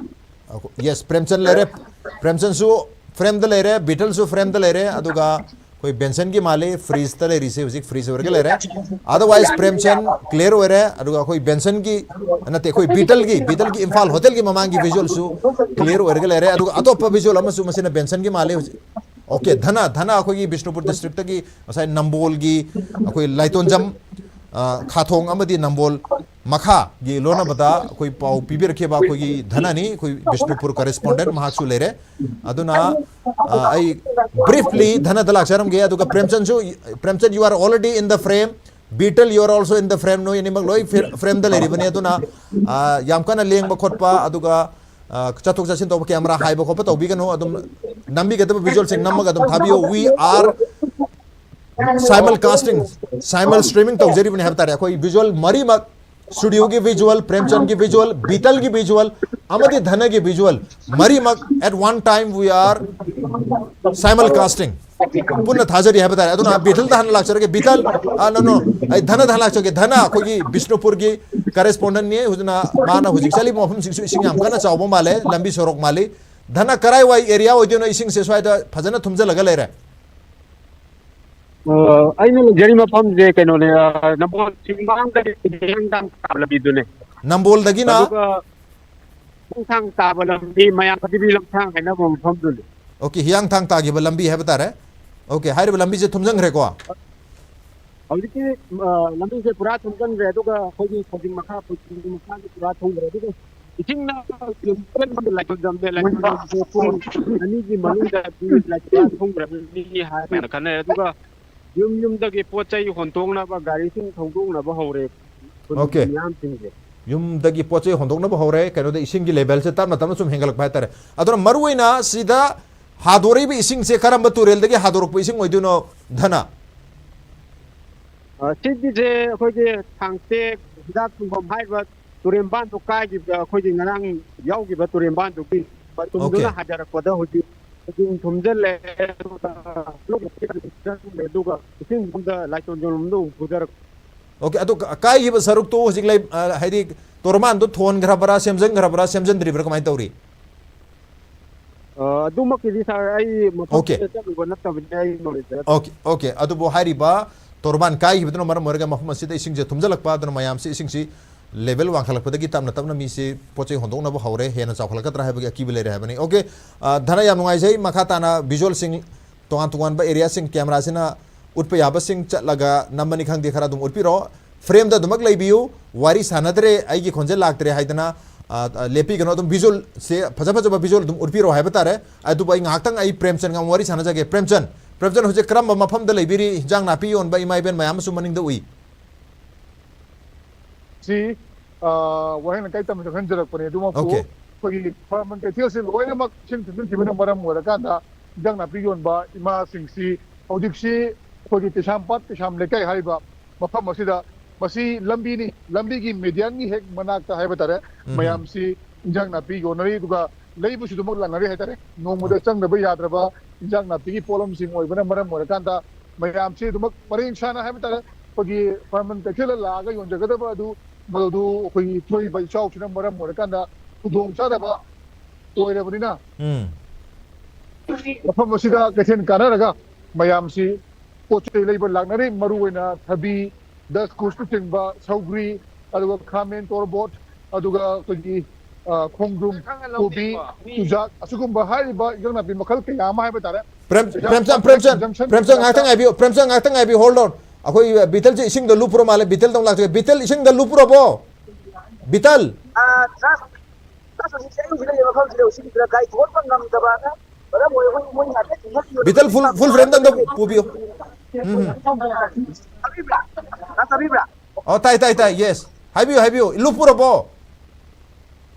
ꯑꯩꯈꯣꯏ, ꯌꯦꯁ, ꯄ꯭ꯔꯦꯝꯆꯟ ꯂꯩꯔꯦ, ꯄ꯭ꯔꯦꯝꯆꯟꯁꯨ ꯐ꯭ꯔꯦꯝꯗ ꯂꯩꯔꯦ, ꯕꯤꯇꯜꯁꯨ ꯐ꯭ꯔꯦꯝꯗ ꯂꯩꯔꯦ, ꯑꯗꯨꯒ ꯑꯩꯈꯣꯏ ꯕꯦꯟꯁꯟꯒꯤ ꯃꯥꯜꯂꯤ, ꯐ꯭ꯔꯤꯖꯇ ꯂꯩꯔꯤꯁꯦ, ꯍꯧꯖꯤꯛ ꯐ꯭ꯔꯤꯖ ꯑꯣꯏꯔꯒ ꯂꯩꯔꯦ꯫ Otherwise ꯄ꯭ꯔꯦꯝꯆꯟ ꯀ꯭ꯂꯤꯌꯔ ꯑꯣꯏꯔꯦ, ꯑꯗꯨꯒ ꯑꯩꯈꯣꯏ ꯕꯦꯟꯁꯟꯒꯤ, ꯅꯠꯇꯦ, ꯑꯩꯈꯣꯏ ꯕꯤꯇꯜꯒꯤ, ꯕꯤꯇꯜꯒꯤ ꯏꯝꯐꯥꯜ ꯍꯣꯇꯦꯜꯒꯤ ꯃꯃꯥꯡꯒꯤ ꯚꯤꯖꯨꯋꯦꯜꯁꯨ ꯀ꯭ꯂꯤꯌꯔ ꯑꯣꯏꯔꯒ ꯂꯩꯔꯦ, ꯑꯗꯨꯒ ꯑꯇꯣꯞꯄ ꯚꯤꯖꯨꯋꯦꯜ ꯑꯃꯁꯨ ꯃꯁꯤꯅ ꯕꯦꯟꯁꯟꯒꯤ ꯃꯥꯜꯂꯤ ꯍꯧꯖꯤꯛ꯫ ꯑꯣꯀꯦ, ꯙꯅ, ꯙꯅ ꯑꯩꯈꯣꯏꯒꯤ ꯕꯤꯁꯅꯨꯄꯨꯔ ꯗꯤꯁꯇ꯭ꯔꯤꯛꯇꯒꯤ ꯉꯁꯥꯏ ꯅꯝꯕꯣꯜꯒꯤ ꯑꯩꯈꯣꯏ ꯂꯥꯏꯇꯣꯟꯖꯝ, ꯑ, ꯈꯥꯊꯣꯡ ꯑꯃꯗꯤ ꯅꯝꯕꯣꯜ ꯃꯈꯥꯒꯤ ꯂꯣꯟꯅꯕꯗ ꯑꯩꯈꯣꯏ ꯄꯥꯎ ꯄꯤꯕꯤꯔꯛꯈꯤꯕ ꯑꯩꯈꯣꯏꯒꯤ ꯙꯅꯅꯤ, ꯑꯩꯈꯣꯏ ꯕꯤꯁꯅꯨꯄꯨꯔ ꯀꯔꯦꯁꯄꯣꯟꯗꯦꯟ ꯃꯍꯥꯛꯁꯨ ꯂꯩꯔꯦ꯫ ꯑꯗꯨꯅ, ꯑ, ꯑꯩ ꯕ꯭ꯔꯤꯐꯂꯤ ꯙꯅꯗ ꯂꯥꯛꯆꯔꯝꯒꯦ, ꯑꯗꯨꯒ ꯄ꯭ꯔꯦꯝꯆꯟꯁꯨ, ꯄ꯭ꯔꯦꯝꯆꯟ, you are already in the frame꯫ Beetle, you are also in the frame. ꯅꯣꯏ ꯑꯅꯤꯃꯛ ꯂꯣꯏ ꯐ꯭ꯔꯦꯝꯗ ꯂꯩꯔꯤꯕꯅꯤ꯫ ꯑꯗꯨꯅ, ꯑ, ꯌꯥꯝ ꯀꯟꯅ ꯂꯦꯡꯕ ꯈꯣꯠꯄ, ꯑꯗꯨꯒ, ꯑ, ꯆꯠꯊꯣꯛ ꯆꯠꯁꯤꯟ ꯇꯧꯕ, ꯀꯦꯃꯦꯔꯥ ꯍꯥꯏꯕ ꯈꯣꯠꯄ ꯇꯧꯕꯤꯒꯅꯨ꯫ ꯑꯗꯨꯝ ꯅꯝꯕꯤꯒꯗꯕ ꯚꯤꯖꯨꯋꯦꯜꯁꯤꯡ ꯅꯝꯃꯒ ꯑꯗꯨꯝ ꯊꯥꯕꯤꯌꯨ꯫ We are simulcasting, simul streaming ꯇꯧꯖꯔꯤꯕꯅꯤ ꯍꯥꯏꯕ ꯇꯥꯔꯦ꯫ ꯑꯩꯈꯣꯏ ꯚꯤꯖꯨꯋꯦꯜ ꯃꯔꯤꯃꯛ, ꯁ꯭ꯇꯨꯗꯤꯑꯣꯒꯤ ꯚꯤꯖꯨꯋꯦꯜ, ꯄ꯭ꯔꯦꯝꯆꯟꯒꯤ ꯚꯤꯖꯨꯋꯦꯜ, ꯕꯤꯇꯜꯒꯤ ꯚꯤꯖꯨꯋꯦꯜ ꯑꯃꯗꯤ ꯙꯅꯒꯤ visual, ꯃꯔꯤꯃꯛ at one time we are simulcasting, ꯄꯨꯟꯅ ꯊꯥꯖꯔꯤ ꯍꯥꯏꯕ ꯇꯥꯔꯦ꯫ ꯑꯗꯨꯅ ꯕꯤꯇꯜꯗ ꯍꯥꯟꯅ ꯂꯥꯛꯆꯔꯒꯦ꯫ ꯕꯤꯇꯜ, ꯑ, no, no, ꯑꯩ ꯙꯅꯗ ꯍꯥꯟꯅ ꯂꯥꯛꯆꯒꯦ꯫ ꯙꯅ ꯑꯩꯈꯣꯏꯒꯤ ꯕꯤꯁꯅꯨꯄꯨꯔꯒꯤ ꯀꯔꯦꯁꯄꯣꯟꯗꯦꯟꯅꯤ꯫ ꯑꯗꯨꯅ ꯃꯥꯅ ꯍꯧꯖꯤꯛ ꯆꯠꯂꯤꯕ ꯃꯐꯝꯁꯤꯡꯁꯨ ꯏꯁꯤꯡ ꯌꯥꯝ ꯀꯟꯅ ꯆꯥꯎꯕ ꯃꯥꯜꯂꯦ, ꯂꯝꯕꯤ ꯁꯣꯔꯣꯛ ꯃꯥꯜꯂꯤ꯫ ꯙꯅ, ꯀꯔꯥꯏꯋꯥꯏ ꯑꯦꯔꯤꯌꯥ ꯑꯣꯏꯗꯣꯏꯅꯣ? ꯏꯁꯤꯡꯁꯦ ꯁ꯭ꯋꯥꯏꯗ ꯐꯖꯅ ꯊꯨꯝꯖꯤꯜꯂꯒ ꯂꯩꯔꯦ꯫ ꯑ, ꯑꯩꯅ ꯂꯩꯖꯔꯤ ꯃꯐꯝꯁꯦ ꯀꯩꯅꯣꯅꯦ, ꯑ, ꯅꯝꯕꯣꯜ ꯆꯤꯡꯃꯥꯡꯗꯒꯤ ꯍꯤꯌꯥꯡꯊꯥꯡ ꯇꯥꯕ ꯂꯝꯕꯤꯗꯨꯅꯦ꯫ ꯅꯝꯕꯣꯜꯗꯒꯤꯅ? ꯑꯗꯨꯒ ꯍꯤꯌꯥꯡꯊꯥꯡ ꯇꯥꯕ ꯂꯝꯕꯤ, ꯃꯌꯥꯝ ꯀꯗꯤꯕꯤ ꯂꯝꯁꯥꯡ ꯍꯥꯏꯅꯕ ꯃꯐꯝꯗꯨꯅꯦ꯫ ꯑꯣꯀꯦ, ꯍꯤꯌꯥꯡꯊꯥꯡ ꯇꯥꯈꯤꯕ ꯂꯝꯕꯤ ꯍꯥꯏꯕ ꯇꯥꯔꯦ꯫ ꯑꯣꯀꯦ, ꯍꯥꯏꯔꯤꯕ ꯂꯝꯕꯤꯁꯦ ꯊꯨꯝꯖꯤꯟꯈ꯭ꯔꯦꯀꯣ? ꯍꯧꯖꯤꯛꯇꯤ, ꯑ, ꯂꯝꯕꯤꯁꯦ ꯄꯨꯔꯥ ꯊꯨꯝꯖꯤꯟꯈ꯭ꯔꯦ, ꯑꯗꯨꯒ ꯑꯩꯈꯣꯏꯒꯤ ꯈꯣꯡꯖꯤꯟ ꯃꯈꯥ, ꯈꯣꯡꯖꯤꯟ ꯃꯈꯥꯁꯦ ꯄꯨꯔꯥ ꯊꯨꯝꯈ꯭ꯔꯦ, ꯑꯗꯨꯒ ꯏꯁꯤꯡꯅ ꯂꯥꯏꯁꯣꯟꯐꯝꯁꯦ ꯄꯨꯡ ꯑꯅꯤꯒꯤ ꯃꯅꯨꯡꯗ ꯂꯥꯏꯁꯣꯟ ꯊꯨꯝꯈ꯭ꯔꯅꯤ ꯍꯥꯏꯅ ꯈꯟꯅꯩ꯫ ꯑꯗꯨꯒ ꯌꯨꯝ ꯌꯨꯝꯗꯒꯤ ꯄꯣꯠ ꯆꯩ ꯍꯣꯟꯗꯣꯛꯅꯕ, ꯒꯥꯔꯤꯁꯤꯡ ꯊꯧꯗꯣꯛꯅꯕ ꯍꯧꯔꯦ ꯈꯨꯟꯒꯤ ꯑꯣꯀꯦ꯫ ꯃꯤꯌꯥꯝꯁꯤꯡꯁꯦ꯫ ꯌꯨꯝꯗꯒꯤ ꯄꯣꯠ ꯆꯩ ꯍꯣꯟꯗꯣꯛꯅꯕ ꯍꯧꯔꯦ꯫ ꯀꯩꯅꯣꯗ ꯏꯁꯤꯡꯒꯤ ꯂꯦꯚꯦꯜꯁꯦ ꯇꯞꯅ ꯇꯞꯅ ꯁꯨꯝ ꯍꯦꯟꯒꯠꯂꯛꯄ ꯍꯥꯏꯇꯥꯔꯦ꯫ ꯑꯗꯨꯅ ꯃꯔꯨꯑꯣꯏꯅ ꯁꯤꯗ ꯍꯥꯗꯣꯔꯛꯏꯕ ꯏꯁꯤꯡꯁꯦ ꯀꯔꯝꯕ ꯇꯨꯔꯦꯜꯗꯒꯤ ꯍꯥꯗꯣꯔꯛꯄ ꯏꯁꯤꯡ ꯑꯣꯏꯗꯣꯏꯅꯣ, ꯙꯅ? ꯑ, ꯁꯤꯒꯤꯁꯦ ꯑꯩꯈꯣꯏꯒꯤ ꯊꯥꯡꯇꯦꯛ ꯍꯤꯗꯥꯛ ꯁꯨꯡꯐꯝ ꯍꯥꯏꯔꯤꯕ ꯇꯨꯔꯦꯟꯕꯥꯟꯗꯣ ꯀꯥꯏꯈꯤꯕ, ꯑꯩꯈꯣꯏꯒꯤ ꯉꯔꯥꯡ ꯌꯥꯎꯈꯤꯕ ꯇꯨꯔꯦꯟꯕꯥꯟꯗꯨꯒꯤ ꯃꯇꯨꯡꯗꯨꯅ ꯑꯣꯀꯦ꯫ ꯍꯥꯏꯊꯔꯛꯄꯗ ꯍꯧꯖꯤꯛ ꯏꯁꯤꯡ ꯊꯨꯝꯖꯤꯜꯂꯦ, ꯑꯗꯨꯒ ꯏꯁꯤꯡꯗꯨꯗ ꯂꯥꯏꯇꯣꯟ ꯌꯣꯟꯐꯝꯗ ꯑꯃꯨꯛ ꯐꯨꯊꯔꯛꯄ꯫ ꯑꯣꯀꯦ, ꯑꯗꯨ ꯀ-, ꯀꯥꯏꯈꯤꯕ ꯁꯔꯨꯛꯇꯨ ꯍꯧꯖꯤꯛ ꯂꯩ-, ꯑ, ꯍꯥꯏꯗꯤ ꯇꯣꯔꯕꯥꯟꯗꯣ ꯊꯣꯟꯈ꯭ꯔꯕ꯭ꯔꯥ, ꯁꯦꯝꯖꯤꯟꯈ꯭ꯔꯕ꯭ꯔꯥ, ꯁꯦꯝꯖꯤꯟꯗ꯭ꯔꯤꯕ꯭ꯔꯥ, ꯀꯃꯥꯏꯅ ꯇꯧꯔꯤ? ꯑ, ꯑꯗꯨꯃꯛꯀꯤꯗꯤ ꯁꯥꯔ, ꯑꯩ ꯃꯐꯝꯗꯨꯗ ꯑꯣꯀꯦ꯫ ꯆꯠꯂꯨꯕ ꯅꯠꯇꯕꯅꯤꯅ ꯑꯩ ꯅꯣꯂꯦꯖ ꯂꯩꯇꯦ꯫ Okay, okay. ꯑꯗꯨꯕꯨ ꯍꯥꯏꯔꯤꯕ ꯇꯣꯔꯕꯥꯟ ꯀꯥꯏꯈꯤꯕꯗꯨꯅ ꯃꯔꯝ ꯑꯣꯏꯔꯒ ꯃꯐꯝ ꯑꯁꯤꯗ ꯏꯁꯤꯡꯁꯦ ꯊꯨꯝꯖꯤꯜꯂꯛꯄ, ꯑꯗꯨꯅ ꯃꯌꯥꯝꯁꯤ ꯏꯁꯤꯡꯁꯤ ꯂꯦꯚꯦꯜ ꯋꯥꯡꯈꯠꯂꯛꯄꯗꯒꯤ ꯇꯞꯅ ꯇꯞꯅ ꯃꯤꯁꯤ ꯄꯣꯠ ꯆꯩ ꯍꯣꯟꯗꯣꯛꯅꯕ ꯍꯧꯔꯦ, ꯍꯦꯟꯅ ꯆꯥꯎꯈꯠꯂꯛꯀꯗ꯭ꯔꯥ ꯍꯥꯏꯕꯒꯤ ꯑꯀꯤꯕ ꯂꯩꯔꯦ ꯍꯥꯏꯕꯅꯤ꯫ ꯑꯣꯀꯦ, ꯑ, ꯙꯅ, ꯌꯥꯝ ꯅꯨꯡꯉꯥꯏꯖꯩ꯫ ꯃꯈꯥ ꯇꯥꯅ ꯚꯤꯖꯨꯋꯦꯜꯁꯤꯡ, ꯇꯣꯉꯥꯟ ꯇꯣꯉꯥꯟꯕ ꯑꯦꯔꯤꯌꯥꯁꯤꯡ ꯀꯦꯃꯦꯔꯥꯁꯤꯅ ꯎꯠꯄ ꯌꯥꯕꯁꯤꯡ ꯆꯠꯂꯒ ꯅꯝꯕꯅꯤ ꯈꯪꯗꯦ, ꯈꯔ ꯑꯗꯨꯝ ꯎꯠꯄꯤꯔꯣ꯫ ꯐ꯭ꯔꯦꯝꯗ ꯑꯗꯨꯃꯛ ꯂꯩꯕꯤꯌꯨ꯫ ꯋꯥꯔꯤ ꯁꯥꯟꯅꯗ꯭ꯔꯦ, ꯑꯩꯒꯤ ꯈꯣꯟꯖꯦꯜ ꯂꯥꯛꯇ꯭ꯔꯦ ꯍꯥꯏꯗꯅ, ꯑ, ꯑ, ꯂꯦꯞꯄꯤꯒꯅꯨ꯫ ꯑꯗꯨꯝ ꯚꯤꯖꯨꯋꯦꯜꯁꯦ, ꯐꯖ ꯐꯖꯕ ꯚꯤꯖꯨꯋꯦꯜ ꯑꯗꯨꯝ ꯎꯠꯄꯤꯔꯣ ꯍꯥꯏꯕ ꯇꯥꯔꯦ꯫ ꯑꯗꯨꯕꯨ ꯑꯩ ꯉꯥꯏꯍꯥꯛꯇꯪ ꯑꯩ ꯄ꯭ꯔꯦꯝꯆꯟꯒ ꯑꯃꯨꯛ ꯋꯥꯔꯤ ꯁꯥꯟꯅꯖꯒꯦ꯫ ꯄ꯭ꯔꯦꯝꯆꯟ, ꯄ꯭ꯔꯦꯝꯆꯟ, ꯍꯧꯖꯤꯛ ꯀꯔꯝꯕ ꯃꯐꯝꯗ ꯂꯩꯕꯤꯔꯤ? ꯍꯤꯟꯖꯥꯡ ꯅꯥꯄꯤ ꯌꯣꯟꯕ ꯏꯃꯥ ꯏꯕꯦꯟ ꯃꯌꯥꯝ ꯑꯃꯁꯨ ꯃꯅꯤꯡꯗ ꯎꯏ꯫ ꯁꯤ, ꯑ, ꯋꯥꯍꯦꯡ ꯂꯩꯀꯥꯏ ꯇꯝꯅ ꯆꯪꯍꯟꯖꯔꯛꯄꯅꯦ꯫ ꯑꯗꯨꯃꯛꯄꯨ Okay. ꯑꯩꯈꯣꯏꯒꯤ ꯐꯥꯔꯃꯔ ꯀꯩꯊꯦꯜꯁꯤ ꯂꯣꯏꯅꯃꯛ ꯏꯁꯤꯡ ꯊꯨꯝꯖꯤꯟꯈꯤꯕꯅ ꯃꯔꯝ ꯑꯣꯏꯔꯀꯥꯟꯗ ꯏꯟꯖꯥꯡ ꯅꯥꯄꯤ ꯌꯣꯟꯕ ꯏꯃꯥꯁꯤꯡꯁꯤ ꯍꯧꯖꯤꯛꯁꯤ ꯑꯩꯈꯣꯏꯒꯤ ꯀꯩꯁꯥꯝꯄꯥꯠ ꯀꯩꯁꯥꯝ ꯂꯩꯀꯥꯏ ꯍꯥꯏꯔꯤꯕ ꯃꯐꯝ ꯑꯁꯤꯗ, ꯃꯁꯤ ꯂꯝꯕꯤꯅꯤ, ꯂꯝꯕꯤꯒꯤ ꯃꯦꯗꯤꯌꯟꯒꯤ ꯍꯦꯛ ꯃꯅꯥꯛꯇ ꯍꯥꯏꯕ ꯇꯥꯔꯦ, ꯃꯌꯥꯝꯁꯤ ꯏꯟꯖꯥꯡ ꯅꯥꯄꯤ ꯌꯣꯟꯅꯔꯤ꯫ ꯑꯗꯨꯒ ꯂꯩꯕꯁꯨ ꯑꯗꯨꯃꯛ ꯂꯥꯛꯅꯔꯤ ꯍꯥꯏꯇꯥꯔꯦ꯫ ꯅꯣꯡꯃꯗ ꯆꯪꯗꯕ ꯌꯥꯗ꯭ꯔꯕ ꯏꯟꯖꯥꯡ ꯅꯥꯄꯤꯒꯤ ꯄꯣꯠꯂꯝꯁꯤꯡ ꯑꯣꯏꯕꯅ ꯃꯔꯝ ꯑꯣꯏꯔꯀꯥꯟꯗ ꯃꯌꯥꯝꯁꯤ ꯑꯗꯨꯃꯛ ꯄꯔꯦꯡ ꯁꯥꯅ ꯍꯥꯏꯕ ꯇꯥꯔꯦ, ꯑꯩꯈꯣꯏꯒꯤ ꯐꯥꯔꯃꯔ ꯀꯩꯊꯦꯜꯗ ꯂꯥꯛꯑꯒ ꯌꯣꯟꯖꯒꯗꯕ ꯑꯗꯨ, ꯃꯗꯨ ꯑꯩꯈꯣꯏꯒꯤ ꯊꯣꯛꯏꯕ ꯏꯆꯥꯎꯁꯤꯅ ꯃꯔꯝ ꯑꯣꯏꯔꯀꯥꯟꯗ ꯈꯨꯗꯣꯡ ꯆꯥꯗꯕ ꯑꯣꯏꯔꯕꯅꯤꯅ, ꯎꯝ ꯃꯐꯝ ꯑꯁꯤꯗ ꯀꯩꯊꯦꯜ ꯀꯥꯟꯅꯔꯒ ꯃꯌꯥꯝꯁꯤ ꯄꯣꯠ ꯆꯩ ꯂꯩꯕ ꯂꯥꯛꯅꯔꯤ꯫ ꯃꯔꯨꯑꯣꯏꯅ ꯊꯕꯤ, ꯗꯁꯀꯨꯁꯅꯆꯤꯡꯕ, ꯁꯧꯒ꯭ꯔꯤ, ꯑꯗꯨꯒ ꯈꯥꯃꯦꯟ, ꯇꯣꯔꯕꯣꯠ, ꯑꯗꯨꯒ ꯑꯩꯈꯣꯏꯒꯤ, ꯑ, ꯈꯣꯡꯗ꯭ꯔꯨꯝ, ꯀꯣꯕꯤ, ꯆꯨꯖꯥꯛ, ꯑꯁꯤꯒꯨꯝꯕ ꯍꯥꯏꯔꯤꯕ ꯏꯟꯖꯥꯡ ꯅꯥꯄꯤ ꯃꯈꯜ ꯀꯌꯥ ꯑꯃ ꯍꯥꯏꯕ ꯇꯥꯔꯦ꯫ ꯄ꯭ꯔꯦꯝ ꯄ꯭ꯔꯦꯝꯆꯟ ꯄ꯭ꯔꯦꯝꯆꯟ ꯄ꯭ꯔꯦꯝꯆꯟ ꯉꯥꯏꯍꯥꯛꯇꯪ ꯉꯥꯏꯕꯤꯌꯨ, ꯄ꯭ꯔꯦꯝꯆꯟ ꯉꯥꯏꯍꯥꯛꯇꯪ ꯉꯥꯏꯕꯤꯌꯨ, hold on. ꯑꯩꯈꯣꯏ ꯕꯤꯇꯜꯁꯦ ꯏꯁꯤꯡꯗ ꯂꯨꯞꯄꯨꯔ ꯃꯥꯜꯂꯦ, ꯕꯤꯇꯜꯗ ꯑꯃꯨꯛ ꯂꯥꯛꯆꯒꯦ꯫ ꯕꯤꯇꯜ, ꯏꯁꯤꯡꯗ ꯂꯨꯞꯄꯨꯔꯕꯣ? ꯕꯤꯇꯜ, ꯑꯥ, ꯁꯥꯔ, ꯁꯥꯔ, ꯍꯧꯖꯤꯛꯁꯦ ꯑꯩ ꯍꯧꯖꯤꯛ ꯂꯩꯔꯤꯕ ꯃꯐꯝꯁꯤꯗ ꯏꯁꯤꯡꯁꯤꯗ ꯒꯥꯔꯤ ꯊꯧꯒꯠꯄ ꯉꯝꯗꯕꯅ ꯃꯔꯝ ꯑꯣꯏꯔꯒ ꯑꯩꯈꯣꯏ ꯃꯣꯏ ꯉꯥꯛꯇ ꯆꯤꯡꯈꯠꯄꯤꯌꯣ꯫ ꯕꯤꯇꯜ, ꯐꯨꯜ ꯐꯨꯜ ꯐ꯭ꯔꯦꯝꯗ ꯑꯝꯇ ꯄꯨꯕꯤꯌꯨ꯫ ꯎꯝ ꯇꯥꯕꯤꯕ꯭ꯔꯥ? ꯁꯥꯔ, ꯇꯥꯕꯤꯕ꯭ꯔꯥ? ꯑꯣ, ꯇꯥꯏ ꯇꯥꯏ ꯇꯥꯏ, ꯌꯦꯁ, ꯍꯥꯏꯕꯤꯌꯨ ꯍꯥꯏꯕꯤꯌꯨ, ꯂꯨꯞꯄꯨꯔꯕꯣ?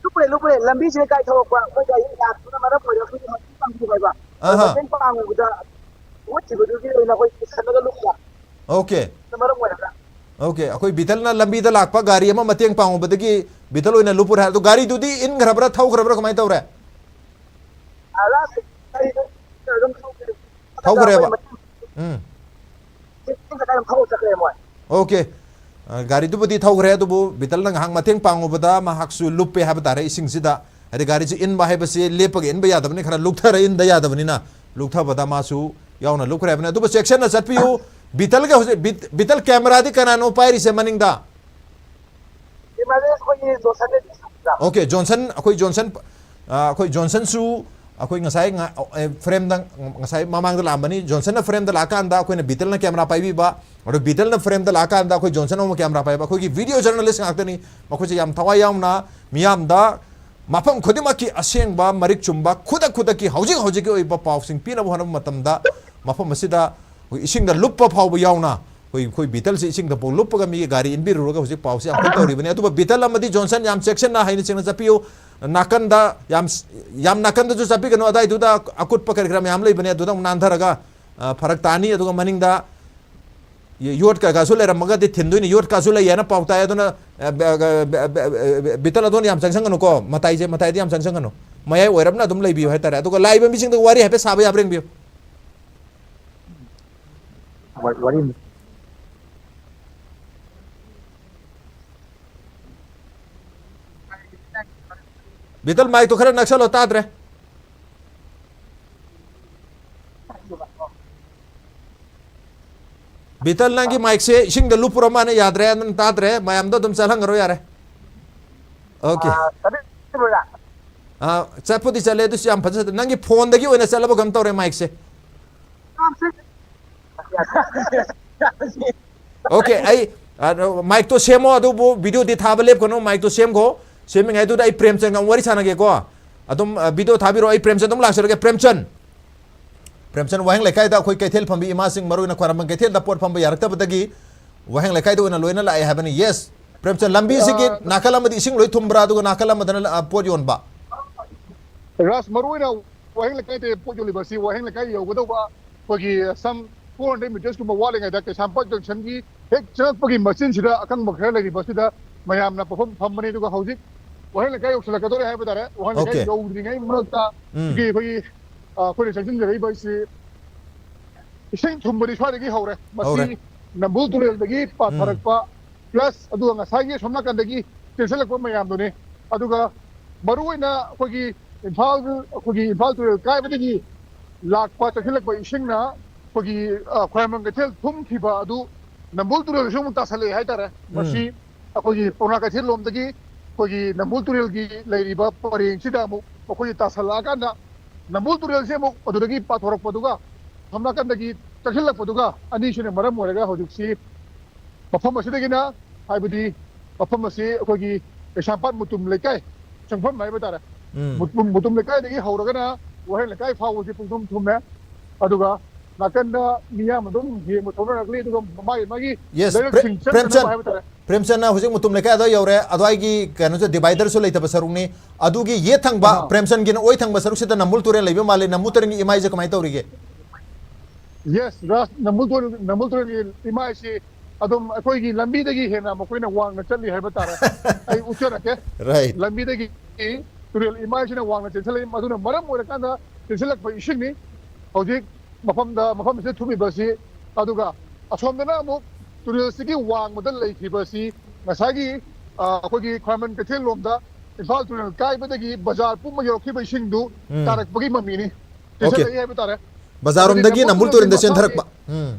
ꯂꯨꯞꯄꯨꯔꯦ, ꯂꯨꯞꯄꯨꯔꯦ꯫ ꯂꯝꯕꯤꯁꯤꯗ ꯒꯥꯔꯤ ꯊꯧꯔꯛꯄ, ꯑꯩꯈꯣꯏ ꯒꯥꯔꯤ ꯂꯥꯛꯄꯅ ꯃꯔꯝ ꯑꯣꯏꯔꯒ ꯑꯩꯈꯣꯏꯒꯤ ꯃꯇꯦꯡ ꯄꯥꯡꯕꯤꯌꯨ ꯍꯥꯏꯕ꯫ ꯑꯍꯥ꯫ ꯃꯇꯦꯡ ꯄꯥꯡꯕꯗ ꯃꯨꯠꯈꯤꯕꯗꯨꯒꯤ ꯑꯣꯏꯅ ꯑꯩꯈꯣꯏ ꯀꯤꯁꯜꯂꯒ ꯂꯨꯞꯄ꯫ ꯑꯣꯀꯦ, ꯃꯔꯝ ꯑꯣꯏꯔꯒ ꯑꯣꯀꯦ, ꯑꯩꯈꯣꯏ ꯕꯤꯇꯜꯅ ꯂꯝꯕꯤꯗ ꯂꯥꯛꯄ ꯒꯥꯔꯤ ꯑꯃ ꯃꯇꯦꯡ ꯄꯥꯡꯉꯨꯕꯗꯒꯤ ꯕꯤꯇꯜ ꯑꯣꯏꯅ ꯂꯨꯞꯄꯨꯔꯦ ꯍꯥꯏ꯫ ꯑꯗꯣ ꯒꯥꯔꯤꯗꯨꯗꯤ ꯏꯟꯈ꯭ꯔꯕ꯭ꯔꯥ, ꯊꯧꯈ꯭ꯔꯕ꯭ꯔꯥ, ꯀꯃꯥꯏꯅ ꯇꯧꯔꯦ? ꯑꯥ, ꯂꯥꯁ ꯒꯥꯔꯤꯗꯣ ꯑꯗꯨꯝ ꯊꯧꯈ꯭ꯔꯦ꯫ ꯊꯧꯈ꯭ꯔꯦꯕ꯫ ꯑꯩꯈꯣꯏ ꯃꯇꯦꯡ ꯎꯝ, ꯆꯠꯈ꯭ꯔꯦ ꯃꯣꯏ꯫ ꯑꯣꯀꯦ꯫ ꯑ, ꯒꯥꯔꯤꯗꯨꯕꯨꯗꯤ ꯊꯧꯈ꯭ꯔꯦ, ꯑꯗꯨꯕꯨ ꯕꯤꯇꯜꯅ ꯉꯥꯏꯍꯥꯛ ꯃꯇꯦꯡ ꯄꯥꯡꯉꯨꯕꯗ ꯃꯍꯥꯛꯁꯨ ꯂꯨꯞꯄꯦ ꯍꯥꯏꯕ ꯇꯥꯔꯦ ꯏꯁꯤꯡꯁꯤꯗ꯫ ꯍꯥꯏꯗꯤ ꯒꯥꯔꯤꯁꯤ ꯏꯟꯕ ꯍꯥꯏꯕꯁꯤ ꯂꯦꯞꯄꯒ ꯏꯟꯕ ꯌꯥꯗꯕꯅꯤ, ꯈꯔ ꯂꯨꯞꯊꯔ ꯏꯟꯗ ꯌꯥꯗꯕꯅꯤꯅ ꯂꯨꯞꯊꯕꯗ ꯃꯥꯁꯨ ꯌꯥꯎꯅ ꯂꯨꯞꯈ꯭ꯔꯦ ꯍꯥꯏꯕꯅꯤ꯫ ꯑꯗꯨꯕꯨ ꯆꯦꯛꯁꯤꯟꯅ ꯆꯠꯄꯤꯌꯨ꯫ ꯕꯤꯇꯜꯒ ꯍꯧꯖꯤꯛ ꯕꯤꯠ-, ꯕꯤꯇꯜ ꯀꯦꯃꯦꯔꯥꯗꯤ ꯀꯅꯥꯅꯣ ꯄꯥꯏꯔꯤꯁꯦ ꯃꯅꯤꯡꯗ? ꯏꯃꯥꯟꯅꯕ ꯑꯩꯈꯣꯏꯒꯤ ꯖꯣꯟꯁꯟꯅ ꯑꯣꯀꯦ, ꯖꯣꯟꯁꯟ, ꯑꯩꯈꯣꯏ ꯖꯣꯟꯁꯟ, ꯑ, ꯑꯩꯈꯣꯏ ꯖꯣꯟꯁꯟꯁꯨ ꯑꯩꯈꯣꯏ ꯉꯁꯥꯏ ꯉ-, ꯑꯦ, ꯐ꯭ꯔꯦꯝꯗ, ꯉꯁꯥꯏ ꯃꯃꯥꯡꯗ ꯂꯥꯛꯑꯝꯕꯅꯤ꯫ ꯖꯣꯟꯁꯟꯅ ꯐ꯭ꯔꯦꯝꯗ ꯂꯥꯛꯑꯀꯥꯟꯗ ꯑꯩꯈꯣꯏꯅ ꯕꯤꯇꯜꯅ ꯀꯦꯃꯦꯔꯥ ꯄꯥꯏꯕꯤꯕ, ꯑꯗꯣ ꯕꯤꯇꯜꯅ ꯐ꯭ꯔꯦꯝꯗ ꯂꯥꯛꯑꯀꯥꯟꯗ ꯑꯩꯈꯣꯏ ꯖꯣꯟꯁꯟ ꯑꯃꯨꯛ ꯀꯦꯃꯦꯔꯥ ꯄꯥꯏꯕ꯫ ꯑꯩꯈꯣꯏꯒꯤ ꯚꯤꯗꯤꯑꯣ ꯖꯔꯅꯦꯂꯤꯁ ꯉꯥꯛꯇꯅꯤ꯫ ꯃꯈꯣꯏꯁꯦ ꯌꯥꯝ ꯊꯋꯥꯏ ꯌꯥꯎꯅ ꯃꯤꯌꯥꯝꯗ ꯃꯐꯝ ꯈꯨꯗꯤꯡꯃꯛꯀꯤ ꯑꯁꯦꯡꯕ ꯃꯔꯤꯛ ꯆꯨꯝꯕ ꯈꯨꯗꯛ ꯈꯨꯗꯛꯀꯤ ꯍꯧꯖꯤꯛ ꯍꯧꯖꯤꯛꯀꯤ ꯑꯣꯏꯕ ꯄꯥꯎꯁꯤꯡ ꯄꯤꯅꯕ ꯍꯣꯠꯅꯕ ꯃꯇꯝꯗ ꯃꯐꯝ ꯑꯁꯤꯗ ꯑꯩꯈꯣꯏ ꯏꯁꯤꯡꯗ ꯂꯨꯞꯄ ꯐꯥꯎꯕ ꯌꯥꯎꯅ ꯑꯩꯈꯣꯏ ꯑꯩꯈꯣꯏ ꯕꯤꯇꯜꯁꯤ ꯏꯁꯤꯡꯗ ꯄꯣꯛ ꯂꯨꯞꯄꯒ ꯃꯤꯒꯤ ꯒꯥꯔꯤ ꯏꯟꯕꯤꯔꯨꯔꯒ ꯍꯧꯖꯤꯛ ꯄꯥꯎꯁꯤ ꯌꯥꯝ ꯀꯟꯅ ꯇꯧꯔꯤꯕꯅꯤ꯫ ꯑꯗꯨꯒ ꯕꯤꯇꯜ ꯑꯃꯗꯤ ꯖꯣꯟꯁꯟ, ꯌꯥꯝ ꯆꯦꯛꯁꯤꯟꯅ ꯍꯩꯅ ꯁꯤꯡꯅ ꯆꯠꯄꯤꯌꯨ꯫ ꯅꯥꯀꯟꯗ ꯌꯥꯝ ꯌꯥꯝ ꯅꯥꯀꯟꯗꯁꯨ ꯆꯠꯄꯤꯒꯅꯨ, ꯑꯗꯥꯏꯗꯨꯗ ꯑꯀꯨꯠꯄ ꯀꯔꯤ ꯀꯔꯥ ꯃꯌꯥꯝ ꯂꯩꯕꯅꯦ, ꯑꯗꯨꯗ ꯑꯃꯨꯛ ꯅꯥꯟꯊꯔꯒ ꯑ, ꯐꯔꯛ ꯇꯥꯅꯤ꯫ ꯑꯗꯨꯒ ꯃꯅꯤꯡꯗ ꯌꯣꯠ ꯀꯩꯀꯥꯁꯨ ꯂꯩꯔꯝꯃꯒꯗꯤ ꯊꯤꯟꯗꯣꯏꯅꯤ, ꯌꯣꯠꯀꯥꯁꯨ ꯂꯩ ꯍꯥꯏꯅ ꯄꯥꯎ ꯇꯥꯏ꯫ ꯑꯗꯨꯅ ꯑ, ꯕ- ꯕ- ꯕ- ꯕ- ꯕꯤꯇꯜ ꯑꯗꯣꯟ ꯌꯥꯝ ꯆꯪꯁꯟꯒꯅꯨꯀꯣ, ꯃꯇꯥꯏꯁꯦ, ꯃꯇꯥꯏꯗ ꯌꯥꯝ ꯆꯪꯁꯟꯒꯅꯨ, ꯃꯌꯥꯏ ꯑꯣꯏꯔꯞꯅ ꯑꯗꯨꯝ ꯂꯩꯕꯤꯌꯨ ꯍꯥꯏꯇꯥꯔꯦ꯫ ꯑꯗꯨꯒ ꯂꯥꯛꯏꯕ ꯃꯤꯁꯤꯡꯗ ꯋꯥꯔꯤ ꯍꯥꯏꯐꯦꯠ ꯁꯥꯕ ꯌꯥꯕ꯭ꯔꯥ ꯌꯦꯡꯕꯤꯌꯨ꯫ ꯋꯥꯔꯤ ꯑꯃ꯫ ꯕꯤꯇꯜ, ꯃꯥꯏꯛꯇꯣ ꯈꯔ ꯅꯛꯁꯜꯂꯣ, ꯇꯥꯗ꯭ꯔꯦ꯫ ꯕꯤꯇꯜ, ꯅꯪꯒꯤ ꯃꯥꯏꯛꯁꯦ ꯏꯁꯤꯡꯗ ꯂꯨꯞꯄꯨꯔ ꯃꯥꯅ ꯌꯥꯗ꯭ꯔꯦ, ꯑꯗꯨꯅ ꯇꯥꯗ꯭ꯔꯦ꯫ ꯃꯌꯥꯝꯗꯣ ꯑꯗꯨꯝ ꯆꯠꯍꯟꯈ꯭ꯔꯣ ꯌꯥꯔꯦ꯫ ꯑꯣꯀꯦ꯫ ꯑꯥ, ꯆꯠꯂꯤꯕ꯭ꯔꯥ? ꯑꯥ, ꯆꯠꯄꯨꯗꯤ ꯆꯠꯂꯦ, ꯑꯗꯨꯁꯨ ꯌꯥꯝ ꯐꯖ-, ꯅꯪꯒꯤ ꯐꯣꯟꯗꯒꯤ ꯑꯣꯏꯅ ꯆꯠꯂꯕ ꯀꯩꯅꯣꯝ ꯇꯧꯔꯦ ꯃꯥꯏꯛꯁꯦ꯫ ꯑꯣꯀꯦ, ꯑꯩ, ꯑ, ꯃꯥꯏꯛꯇꯣ ꯁꯦꯝꯃꯣ, ꯑꯗꯨꯕꯨ ꯚꯤꯗꯤꯑꯣꯗꯤ ꯊꯥꯕ ꯂꯦꯞꯀꯅꯨ, ꯃꯥꯏꯛꯇꯣ ꯁꯦꯝꯈꯣ꯫ ꯁꯦꯝꯃꯤꯉꯩꯗꯨꯗ ꯑꯩ ꯄ꯭ꯔꯦꯝꯆꯟꯒ ꯑꯃꯨꯛ ꯋꯥꯔꯤ ꯁꯥꯟꯅꯒꯦꯀꯣ꯫ ꯑꯗꯨꯝ, ꯑ, ꯚꯤꯗꯤꯑꯣ ꯊꯥꯕꯤꯔꯣ, ꯑꯩ ꯄ꯭ꯔꯦꯝꯆꯟ ꯑꯗꯨꯝ ꯂꯥꯛꯆꯔꯒꯦ꯫ ꯄ꯭ꯔꯦꯝꯆꯟ, ꯄ꯭ꯔꯦꯝꯆꯟ, ꯋꯥꯍꯦꯡ ꯂꯩꯀꯥꯏꯗ ꯑꯩꯈꯣꯏ ꯀꯩꯊꯦꯜ ꯐꯝꯕꯤ ꯏꯃꯥꯁꯤꯡ, ꯃꯔꯨ ꯑꯣꯏꯅ ꯈ꯭ꯋꯥꯏꯔꯝꯕꯟ ꯀꯩꯊꯦꯜꯗ ꯄꯣꯠ ꯐꯝꯕ ꯌꯥꯔꯛꯇꯕꯗꯒꯤ ꯋꯥꯍꯦꯡ ꯂꯩꯀꯥꯏꯗ ꯑꯣꯏꯅ ꯂꯣꯏꯅ ꯂꯥꯛꯑꯦ ꯍꯥꯏꯕꯅꯤ꯫ ꯌꯦꯁ, ꯄ꯭ꯔꯦꯝꯆꯟ, ꯂꯝꯕꯤꯁꯤꯒꯤ ꯑ, ꯅꯥꯀꯜ ꯑꯃꯗꯤ ꯏꯁꯤꯡ ꯂꯣꯏ ꯊꯨꯝꯕ꯭ꯔꯥ, ꯑꯗꯨꯒ ꯅꯥꯀꯜ ꯑꯃꯗꯅ, ꯑ, ꯄꯣꯠ ꯌꯣꯟꯕ? ꯔꯥꯖ, ꯃꯔꯨ ꯑꯣꯏꯅ ꯋꯥꯍꯦꯡ ꯂꯩꯀꯥꯏꯗ ꯄꯣꯠ ꯌꯣꯜꯂꯤꯕ ꯑꯁꯤ ꯋꯥꯍꯦꯡ ꯂꯩꯀꯥꯏ ꯌꯧꯒꯗꯧꯕ ꯑꯩꯈꯣꯏꯒꯤ some four hundred metersꯀꯨꯝꯕ ꯋꯥꯠꯂꯤꯉꯩꯗ ꯀꯩꯁꯥꯝꯄꯥꯠ junctionꯒꯤ ꯍꯦꯛ ꯆꯪꯉꯛꯄꯒꯤ ꯃꯆꯤꯟꯁꯤꯗ ꯑꯀꯪꯕ ꯈꯔ ꯂꯩꯔꯤꯕꯁꯤꯗ ꯃꯌꯥꯝꯅ ꯄꯣꯠꯐꯝ ꯐꯝꯕꯅꯤ꯫ ꯑꯗꯨꯒ ꯍꯧꯖꯤꯛ ꯋꯥꯍꯦꯡ ꯂꯩꯀꯥꯏ ꯌꯧꯁꯤꯜꯂꯛꯀꯗꯧꯔꯦ ꯍꯥꯏꯕ ꯇꯥꯔꯦ꯫ ꯋꯥꯍꯦꯡ ꯂꯩꯀꯥꯏ ꯑꯣꯀꯦ꯫ ꯌꯧꯗ꯭ꯔꯤꯉꯩ ꯃꯔꯛꯇ ꯎꯝ꯫ ꯑꯩꯈꯣꯏꯒꯤ, ꯑꯩꯈꯣꯏꯒꯤ, ꯑ, ꯑꯩꯈꯣꯏꯅ ꯆꯪꯁꯤꯟꯖꯔꯛꯏꯕ ꯑꯁꯤ ꯏꯁꯤꯡ ꯊꯨꯝꯕꯗꯤ ꯁ꯭ꯋꯥꯏꯗꯒꯤ ꯍꯧꯔꯦ꯫ ꯃꯁꯤ ꯍꯧꯔꯦ꯫ ꯅꯝꯕꯨꯜ ꯇꯨꯔꯦꯜꯗꯒꯤ ꯎꯝ꯫ ꯄꯥꯊꯔꯛꯄ plus ꯑꯗꯨꯒ ꯉꯁꯥꯏꯒꯤ ꯑꯁꯣꯝ ꯅꯥꯀꯟꯗꯒꯤ ꯆꯦꯟꯁꯤꯜꯂꯛꯄ ꯃꯌꯥꯝꯗꯨꯅꯤ꯫ ꯑꯗꯨꯒ ꯃꯔꯨꯑꯣꯏꯅ ꯑꯩꯈꯣꯏꯒꯤ ꯏꯝꯐꯥꯜ, ꯑꯩꯈꯣꯏꯒꯤ ꯏꯝꯐꯥꯜ ꯇꯨꯔꯦꯜ ꯀꯥꯏꯕꯗꯒꯤ ꯂꯥꯛꯄ, ꯆꯪꯁꯤꯜꯂꯛꯄ ꯏꯁꯤꯡꯅ ꯑꯩꯈꯣꯏꯒꯤ, ꯑ, ꯈ꯭ꯋꯥꯏꯔꯝꯕꯟ ꯀꯩꯊꯦꯜ ꯊꯨꯝꯈꯤꯕ ꯑꯗꯨ ꯅꯝꯕꯨꯜ ꯇꯨꯔꯦꯜꯗꯁꯨ ꯑꯃꯨꯛ ꯇꯥꯁꯜꯂꯛꯑꯦ ꯍꯥꯏꯇꯥꯔꯦ꯫ ꯎꯝ꯫ ꯃꯁꯤ ꯑꯩꯈꯣꯏꯒꯤ ꯄꯥꯎꯅꯥ ꯀꯩꯊꯦꯜ ꯂꯣꯝꯗꯒꯤ ꯑꯩꯈꯣꯏꯒꯤ ꯅꯝꯕꯨꯜ ꯇꯨꯔꯦꯜꯒꯤ ꯂꯩꯔꯤꯕ ꯄꯔꯦꯡꯁꯤꯗ ꯑꯃꯨꯛ ꯑꯩꯈꯣꯏꯒꯤ ꯇꯥꯁꯜꯂꯛꯑꯀꯥꯟꯗ ꯅꯝꯕꯨꯜ ꯇꯨꯔꯦꯜꯁꯦ ꯑꯃꯨꯛ ꯑꯗꯨꯗꯒꯤ ꯄꯥꯊꯣꯔꯛꯄꯗꯨꯒ ꯑꯁꯣꯝ ꯅꯥꯀꯟꯗꯒꯤ ꯆꯪꯁꯤꯜꯂꯛꯄꯗꯨꯒ ꯑꯅꯤꯁꯤꯅ ꯃꯔꯝ ꯑꯣꯏꯔꯒ ꯍꯧꯖꯤꯛꯁꯤ ꯃꯐꯝ ꯑꯁꯤꯗꯒꯤꯅ, ꯍꯥꯏꯕꯗꯤ ꯃꯐꯝ ꯑꯁꯤ ꯑꯩꯈꯣꯏꯒꯤ ꯀꯩꯁꯥꯝꯄꯥꯠ ꯃꯨꯇꯨꯝ ꯂꯩꯀꯥꯏ ꯆꯪꯐꯝ ꯍꯥꯏꯕ ꯇꯥꯔꯦ꯫ ꯎꯝ꯫ ꯃꯨꯇꯨꯝ, ꯃꯨꯇꯨꯝ ꯂꯩꯀꯥꯏꯗꯒꯤ ꯍꯧꯔꯒꯅ ꯋꯥꯍꯦꯡ ꯂꯩꯀꯥꯏ ꯐꯥꯎꯕꯁꯤ ꯄꯨꯡꯊꯨꯝ ꯊꯨꯝꯃꯦ꯫ ꯑꯗꯨꯒ ꯅꯥꯀꯟꯗ ꯃꯤꯌꯥꯝ ꯑꯗꯨꯝ ꯌꯦꯡꯕ ꯊꯣꯛꯅꯔꯛꯂꯤ, ꯑꯗꯨꯒ ꯃꯥꯒꯤ ꯃꯥꯒꯤ Yes, ꯂꯩꯔꯛ ꯄ꯭ꯔꯦꯝ- ꯁꯤꯡ ꯆꯠꯅꯅꯕ ꯄ꯭ꯔꯦꯝꯆꯟ꯫ ꯍꯥꯏꯕ ꯇꯥꯔꯦ꯫ ꯄ꯭ꯔꯦꯝꯆꯟꯅ ꯍꯧꯖꯤꯛ ꯃꯨꯇꯨꯝ ꯂꯩꯀꯥꯏ ꯑꯗꯨꯋꯥꯏ ꯌꯧꯔꯦ꯫ ꯑꯗꯨꯋꯥꯏꯒꯤ ꯀꯩꯅꯣꯁꯦ, ꯗꯤꯚꯥꯏꯗꯔꯁꯨ ꯂꯩꯇꯕ ꯁꯔꯨꯛꯅꯤ꯫ ꯑꯗꯨꯒꯤ ꯌꯦꯠ ꯊꯪꯕ, ꯑꯥ꯫ ꯄ꯭ꯔꯦꯝꯆꯟꯒꯤꯅ ꯑꯣꯏ ꯊꯪꯕ ꯁꯔꯨꯛꯁꯤꯗ ꯅꯝꯕꯨꯜ ꯇꯨꯔꯦꯜ ꯂꯩꯕ ꯃꯥꯜꯂꯤ꯫ ꯅꯝꯕꯨꯜ ꯇꯨꯔꯦꯜꯒꯤ ꯏꯃꯥꯏꯁꯦ ꯀꯃꯥꯏꯅ ꯇꯧꯔꯤꯒꯦ? ꯌꯦꯁ, ꯔꯥꯖ, ꯅꯝꯕꯨꯜ ꯇꯨꯔꯦꯜ, ꯅꯝꯕꯨꯜ ꯇꯨꯔꯦꯜꯒꯤ ꯏꯃꯥꯏꯁꯤ ꯑꯗꯨꯝ ꯑꯩꯈꯣꯏꯒꯤ ꯂꯝꯕꯤꯗꯒꯤ ꯍꯦꯟꯅ ꯃꯈꯣꯏꯅ ꯋꯥꯡꯅ ꯆꯠꯂꯤ ꯍꯥꯏꯕ ꯇꯥꯔꯦ꯫ ꯑꯩ ꯎꯠꯆꯔꯛꯀꯦ꯫ Right. ꯂꯝꯕꯤꯗꯒꯤ ꯇꯨꯔꯦꯜ ꯏꯃꯥꯏꯁꯤꯅ ꯋꯥꯡꯅ ꯆꯦꯟꯁꯤꯜꯂꯛꯏ, ꯃꯗꯨꯅ ꯃꯔꯝ ꯑꯣꯏꯔꯀꯥꯟꯗ ꯆꯦꯟꯁꯤꯜꯂꯛꯄ ꯏꯁꯤꯡꯅꯤ꯫ ꯍꯧꯖꯤꯛ ꯃꯐꯝꯗ, ꯃꯐꯝꯁꯤꯗ ꯊꯨꯝꯃꯤꯕꯁꯤ, ꯑꯗꯨꯒ ꯑꯁꯣꯝꯗꯅ ꯑꯃꯨꯛ ꯇꯨꯔꯦꯜꯁꯤꯒꯤ ꯋꯥꯡꯃꯗ ꯂꯩꯈꯤꯕꯁꯤ ꯉꯁꯥꯏꯒꯤ, ꯑ, ꯑꯩꯈꯣꯏꯒꯤ ꯈ꯭ꯋꯥꯏꯔꯝꯕꯟ ꯀꯩꯊꯦꯜ ꯂꯣꯝꯗ ꯏꯝꯐꯥꯜ ꯇꯨꯔꯦꯜ ꯀꯥꯏꯕꯗꯒꯤ ꯕꯖꯥꯔ ꯄꯨꯝꯕ ꯌꯧꯔꯛꯈꯤꯕ ꯏꯁꯤꯡꯗꯨ ꯎꯝ꯫ ꯇꯥꯔꯛꯄꯒꯤ ꯃꯃꯤꯅꯤ꯫ Okay. ꯆꯦꯟꯁꯤꯜꯂꯛꯏ ꯍꯥꯏꯕ ꯇꯥꯔꯦ꯫ ꯕꯖꯥꯔꯔꯣꯝꯗꯒꯤ ꯍꯥꯏꯕꯗꯤ ꯅꯝꯕꯨꯜ ꯇꯨꯔꯦꯜꯗ ꯃꯁꯥꯒꯤ, ꯆꯦꯟꯊꯔꯛꯄ꯫ ꯎꯝ꯫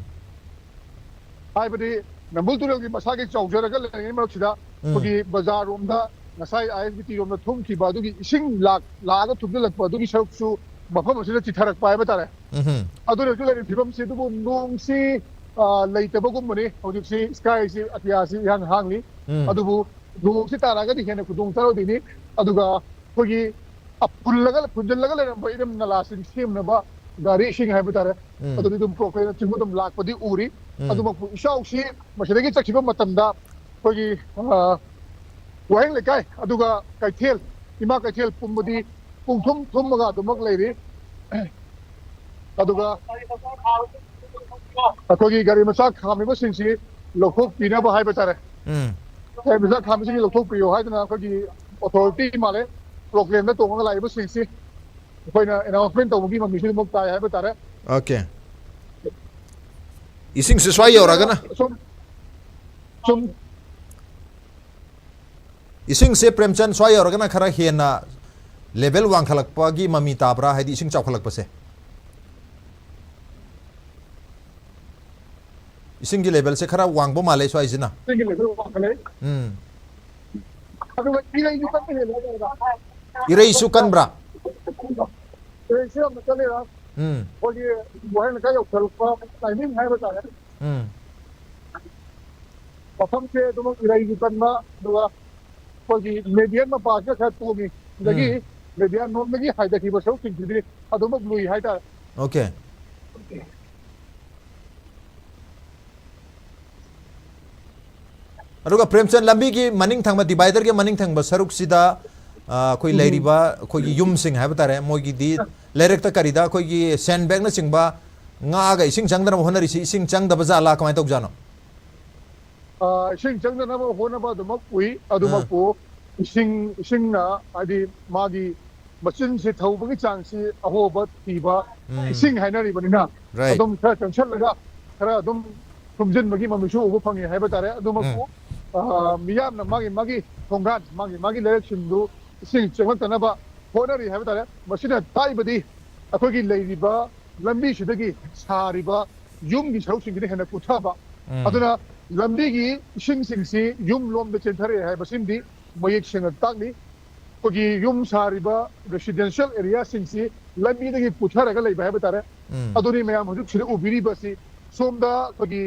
ꯍꯥꯏꯕꯗꯤ ꯅꯝꯕꯨꯜ ꯇꯨꯔꯦꯜꯒꯤ ꯃꯁꯥꯒꯤ ꯆꯥꯎꯖꯔꯒ ꯂꯩꯔꯤꯉꯩ ꯃꯔꯛꯁꯤꯗ ꯎꯝ꯫ ꯑꯩꯈꯣꯏꯒꯤ ꯕꯖꯥꯔꯔꯣꯝꯗ ꯉꯁꯥꯏ ꯑꯥꯏ ꯑꯦꯁ ꯕꯤ ꯇꯤ ꯔꯣꯝꯗ ꯊꯨꯝꯈꯤꯕ ꯑꯗꯨꯒꯤ ꯏꯁꯤꯡ ꯂꯥꯛ-, ꯂꯥꯛꯑꯒ ꯊꯨꯝꯖꯤꯜꯂꯛꯄ ꯑꯗꯨꯒꯤ ꯁꯔꯨꯛꯁꯨ ꯃꯐꯝ ꯑꯁꯤꯗ ꯆꯤꯊꯔꯛꯄ ꯍꯥꯏꯕ ꯇꯥꯔꯦ꯫ ꯎꯝ꯫ ꯑꯗꯨꯅ ꯍꯧꯖꯤꯛ ꯂꯩꯔꯤꯕ ꯐꯤꯕꯝꯁꯤ, ꯑꯗꯨꯕꯨ ꯅꯣꯡꯁꯤ, ꯑ, ꯂꯩꯇꯕꯒꯨꯝꯕꯅꯤ꯫ ꯍꯧꯖꯤꯛꯁꯤ ꯁ꯭ꯀꯥꯏꯁꯤ, ꯑꯇꯤꯌꯥꯁꯤ ꯏꯍꯥꯡ ꯍꯥꯡꯂꯤ꯫ ꯎꯝ꯫ ꯑꯗꯨꯕꯨ ꯅꯣꯡꯁꯤ ꯇꯥꯔꯛꯑꯒꯗꯤ ꯍꯦꯟꯅ ꯈꯨꯗꯣꯡ ꯆꯥꯔꯣꯏꯗꯣꯏꯅꯤ꯫ ꯑꯗꯨꯒ ꯑꯩꯈꯣꯏꯒꯤ ꯑ-, ꯐꯨꯜꯂꯒ, ꯐꯨꯟꯖꯤꯜꯂꯒ ꯂꯩꯔꯝꯕ ꯏꯔꯝ ꯅꯂꯥꯁꯤꯡ ꯁꯦꯝꯅꯕ ꯒꯥꯔꯤ ꯏꯁꯤꯡ ꯍꯥꯏꯕ ꯇꯥꯔꯦ, ꯎꯝ꯫ ꯑꯗꯨꯗꯤ ꯑꯗꯨꯝ ꯄ꯭ꯔꯣꯐꯦꯁꯅꯦꯜꯁꯤꯡꯕꯨ ꯑꯗꯨꯝ ꯂꯥꯛꯄꯗꯤ ꯎꯔꯤ꯫ ꯎꯝ꯫ ꯑꯗꯨꯃꯛꯄꯨ ꯏꯆꯥꯎꯁꯤ ꯃꯁꯤꯗꯒꯤ ꯆꯠꯈꯤꯕ ꯃꯇꯝꯗ ꯑꯩꯈꯣꯏꯒꯤ, ꯑ, ꯋꯥꯍꯦꯡ ꯂꯩꯀꯥꯏ, ꯑꯗꯨꯒ ꯀꯩꯊꯦꯜ, ꯏꯃꯥ ꯀꯩꯊꯦꯜ ꯄꯨꯝꯕꯗꯤ ꯄꯨꯡꯊꯨꯝ ꯊꯨꯝꯃꯒ ꯑꯗꯨꯃꯛ ꯂꯩꯔꯤ꯫ ꯑꯗꯨꯒ ꯑꯩꯈꯣꯏꯒꯤ ꯒꯥꯔꯤ ꯃꯆꯥ ꯈꯥꯝꯃꯤꯕꯁꯤꯡꯁꯤ ꯂꯧꯊꯣꯛꯄꯤꯅꯕ ꯍꯥꯏꯕ ꯇꯥꯔꯦ꯫ ꯎꯝ꯫ ꯒꯥꯔꯤ ꯃꯆꯥ ꯈꯥꯝꯃꯤꯁꯤꯡꯁꯤ ꯂꯧꯊꯣꯛꯄꯤꯌꯨ ꯍꯥꯏꯗꯅ ꯑꯩꯈꯣꯏꯒꯤ ꯑꯣꯊꯣꯔꯤꯇꯤ ꯃꯥꯜꯂꯦ, ꯄ꯭ꯔꯣꯀ꯭ꯂꯦꯝꯗ ꯇꯣꯡꯉꯒ ꯂꯥꯛꯏꯕꯁꯤꯡꯁꯤ ꯑꯩꯈꯣꯏꯅ ꯑꯦꯅꯥꯎꯟꯁꯃꯦꯟ ꯇꯧꯕꯒꯤ ꯃꯃꯤꯁꯨ ꯑꯗꯨꯃꯛ ꯇꯥꯏ ꯍꯥꯏꯕ ꯇꯥꯔꯦ꯫ Okay. ꯏꯁꯤꯡꯁꯦ ꯁ꯭ꯋꯥꯏ ꯌꯧꯔꯒꯅ? ꯁꯨꯝ, ꯁꯨꯝ ꯏꯁꯤꯡꯁꯦ, ꯄ꯭ꯔꯦꯝꯆꯟ, ꯁ꯭ꯋꯥꯏ ꯌꯧꯔꯒꯅ ꯈꯔ ꯍꯦꯟꯅ ꯂꯦꯚꯦꯜ ꯋꯥꯡꯈꯠꯂꯛꯄꯒꯤ ꯃꯃꯤ ꯇꯥꯕ꯭ꯔꯥ? ꯍꯥꯏꯗꯤ ꯏꯁꯤꯡ ꯆꯥꯎꯈꯠꯂꯛꯄꯁꯦ? ꯏꯁꯤꯡꯒꯤ ꯂꯦꯚꯦꯜꯁꯦ ꯈꯔ ꯋꯥꯡꯕ ꯃꯥꯜꯂꯦ ꯁ꯭ꯋꯥꯏꯁꯤꯅ꯫ ꯁꯤꯒꯤ ꯂꯦꯚꯦꯜ ꯋꯥꯡꯈꯠꯂꯦ꯫ ꯎꯝ꯫ ꯑꯗꯨꯒ ꯏꯔꯩꯁꯨ ꯀꯟꯅ ꯍꯦꯜꯂꯦ ꯍꯥꯏꯇꯥꯔꯦ꯫ ꯏꯔꯩꯁꯨ ꯀꯟꯕ꯭ꯔꯥ? ꯏꯔꯩꯁꯨ ꯌꯥꯝꯅ ꯀꯜꯂꯦ꯫ ꯎꯝ꯫ ꯑꯩꯈꯣꯏꯒꯤ ꯋꯥꯍꯦꯡ ꯂꯩꯀꯥꯏ ꯌꯧꯁꯜꯂꯛꯄ ꯇꯥꯏꯃꯤꯡ ꯍꯥꯏꯕ ꯇꯥꯔꯦ꯫ ꯎꯝ꯫ ꯃꯐꯝꯁꯦ ꯑꯗꯨꯃꯛ ꯏꯔꯩꯁꯨ ꯀꯟꯕ, ꯑꯗꯨꯒ ꯑꯩꯈꯣꯏꯒꯤ ꯃꯦꯗꯤꯌꯟ ꯃꯄꯥꯁꯤꯅ ꯈꯔ ꯇꯣꯡꯉꯤ꯫ ꯑꯗꯒꯤ ꯎꯝ꯫ ꯃꯦꯗꯤꯌꯟ ꯂꯣꯝꯗꯒꯤ ꯍꯥꯏꯊꯈꯤꯕ ꯁꯔꯨꯛꯁꯤꯡꯁꯤꯗꯤ ꯑꯗꯨꯃꯛ ꯂꯨꯏ ꯍꯥꯏꯇꯥꯔꯦ꯫ Okay. ꯑꯗꯨꯒ ꯄ꯭ꯔꯦꯝꯆꯟ, ꯂꯝꯕꯤꯒꯤ ꯃꯅꯤꯡ ꯊꯪꯕ, ꯗꯤꯚꯥꯏꯗꯔꯒꯤ ꯃꯅꯤꯡ ꯊꯪꯕ ꯁꯔꯨꯛꯁꯤꯗ, ꯑ, ꯑꯩꯈꯣꯏ ꯎꯝ꯫ ꯂꯩꯔꯤꯕ ꯑꯩꯈꯣꯏꯒꯤ ꯌꯨꯝꯁꯤꯡ ꯍꯥꯏꯕ ꯇꯥꯔꯦ, ꯃꯣꯏꯒꯤꯗꯤ ꯂꯩꯔꯛꯇ ꯀꯔꯤꯗ ꯑꯩꯈꯣꯏꯒꯤ ꯁꯦꯟ ꯕꯦꯒꯅꯆꯤꯡꯕ ꯉꯥꯛꯑꯒ ꯏꯁꯤꯡ ꯆꯪꯗꯅꯕ ꯍꯣꯠꯅꯔꯤꯁꯤ, ꯏꯁꯤꯡ ꯆꯪꯗꯕ ꯖꯥꯠꯂꯥ, ꯀꯃꯥꯏꯅ ꯇꯧꯖꯥꯠꯅꯣ? ꯑ, ꯏꯁꯤꯡ ꯆꯪꯗꯅꯕ ꯍꯣꯠꯅꯕ ꯑꯗꯨꯃꯛ ꯎꯏ꯫ ꯑꯗꯨꯃꯛꯄꯨ ꯏꯁꯤꯡ, ꯏꯁꯤꯡꯅ ꯍꯥꯏꯗꯤ ꯃꯥꯒꯤ ꯃꯆꯤꯟꯁꯤ ꯊꯧꯕꯒꯤ ꯆꯥꯡꯁꯤ ꯑꯍꯣꯕ ꯊꯤꯕ ꯎꯝ꯫ ꯏꯁꯤꯡ ꯍꯥꯏꯅꯔꯤꯕꯅꯤꯅ Right. ꯑꯗꯨꯝ ꯈꯔ ꯆꯪꯁꯜꯂꯒ ꯈꯔ ꯑꯗꯨꯝ ꯊꯨꯝꯖꯤꯟꯕꯒꯤ ꯃꯃꯤꯁꯨ ꯎꯕ ꯐꯪꯉꯤ ꯍꯥꯏꯕ ꯇꯥꯔꯦ꯫ ꯑꯗꯨꯃꯛꯄꯨ, ꯎꯝ꯫ ꯑ, ꯃꯤꯌꯥꯝꯅ ꯃꯥꯒꯤ ꯃꯥꯒꯤ ꯊꯣꯡꯒꯥꯟ, ꯃꯥꯒꯤ ꯃꯥꯒꯤ ꯂꯩꯔꯛꯁꯤꯡꯗꯨ ꯏꯁꯤꯡ ꯆꯪꯂꯛꯇꯅꯕ ꯍꯣꯠꯅꯔꯤ ꯍꯥꯏꯕ ꯇꯥꯔꯦ꯫ ꯃꯁꯤꯅ ꯇꯥꯛꯏꯕꯗꯤ ꯑꯩꯈꯣꯏꯒꯤ ꯂꯩꯔꯤꯕ ꯂꯝꯕꯤꯁꯤꯗꯒꯤ ꯁꯥꯔꯤꯕ ꯌꯨꯝꯒꯤ ꯁꯔꯨꯛꯁꯤꯡꯁꯤꯅ ꯍꯦꯟꯅ ꯀꯨꯊꯕ꯫ ꯎꯝ꯫ ꯑꯗꯨꯅ ꯂꯝꯕꯤꯒꯤ ꯏꯁꯤꯡꯁꯤꯡꯁꯤ ꯌꯨꯝ ꯂꯣꯝꯗ ꯆꯦꯟꯊꯔꯛꯑꯦ ꯍꯥꯏꯕꯁꯤꯃꯗꯤ ꯃꯌꯦꯛ ꯁꯦꯡꯅ ꯇꯥꯛꯂꯤ꯫ ꯑꯩꯈꯣꯏꯒꯤ ꯌꯨꯝ ꯁꯥꯔꯤꯕ residential areaꯁꯤꯡꯁꯤ ꯂꯝꯕꯤꯗꯒꯤ ꯄꯨꯊꯔꯒ ꯂꯩꯕ ꯍꯥꯏꯕ ꯇꯥꯔꯦ꯫ ꯎꯝ꯫ ꯑꯗꯨꯅꯤ ꯃꯌꯥꯝ ꯍꯧꯖꯤꯛ ꯁꯤꯗ ꯎꯕꯤꯔꯤꯕꯁꯤ꯫ ꯁꯣꯝꯗ ꯑꯩꯈꯣꯏꯒꯤ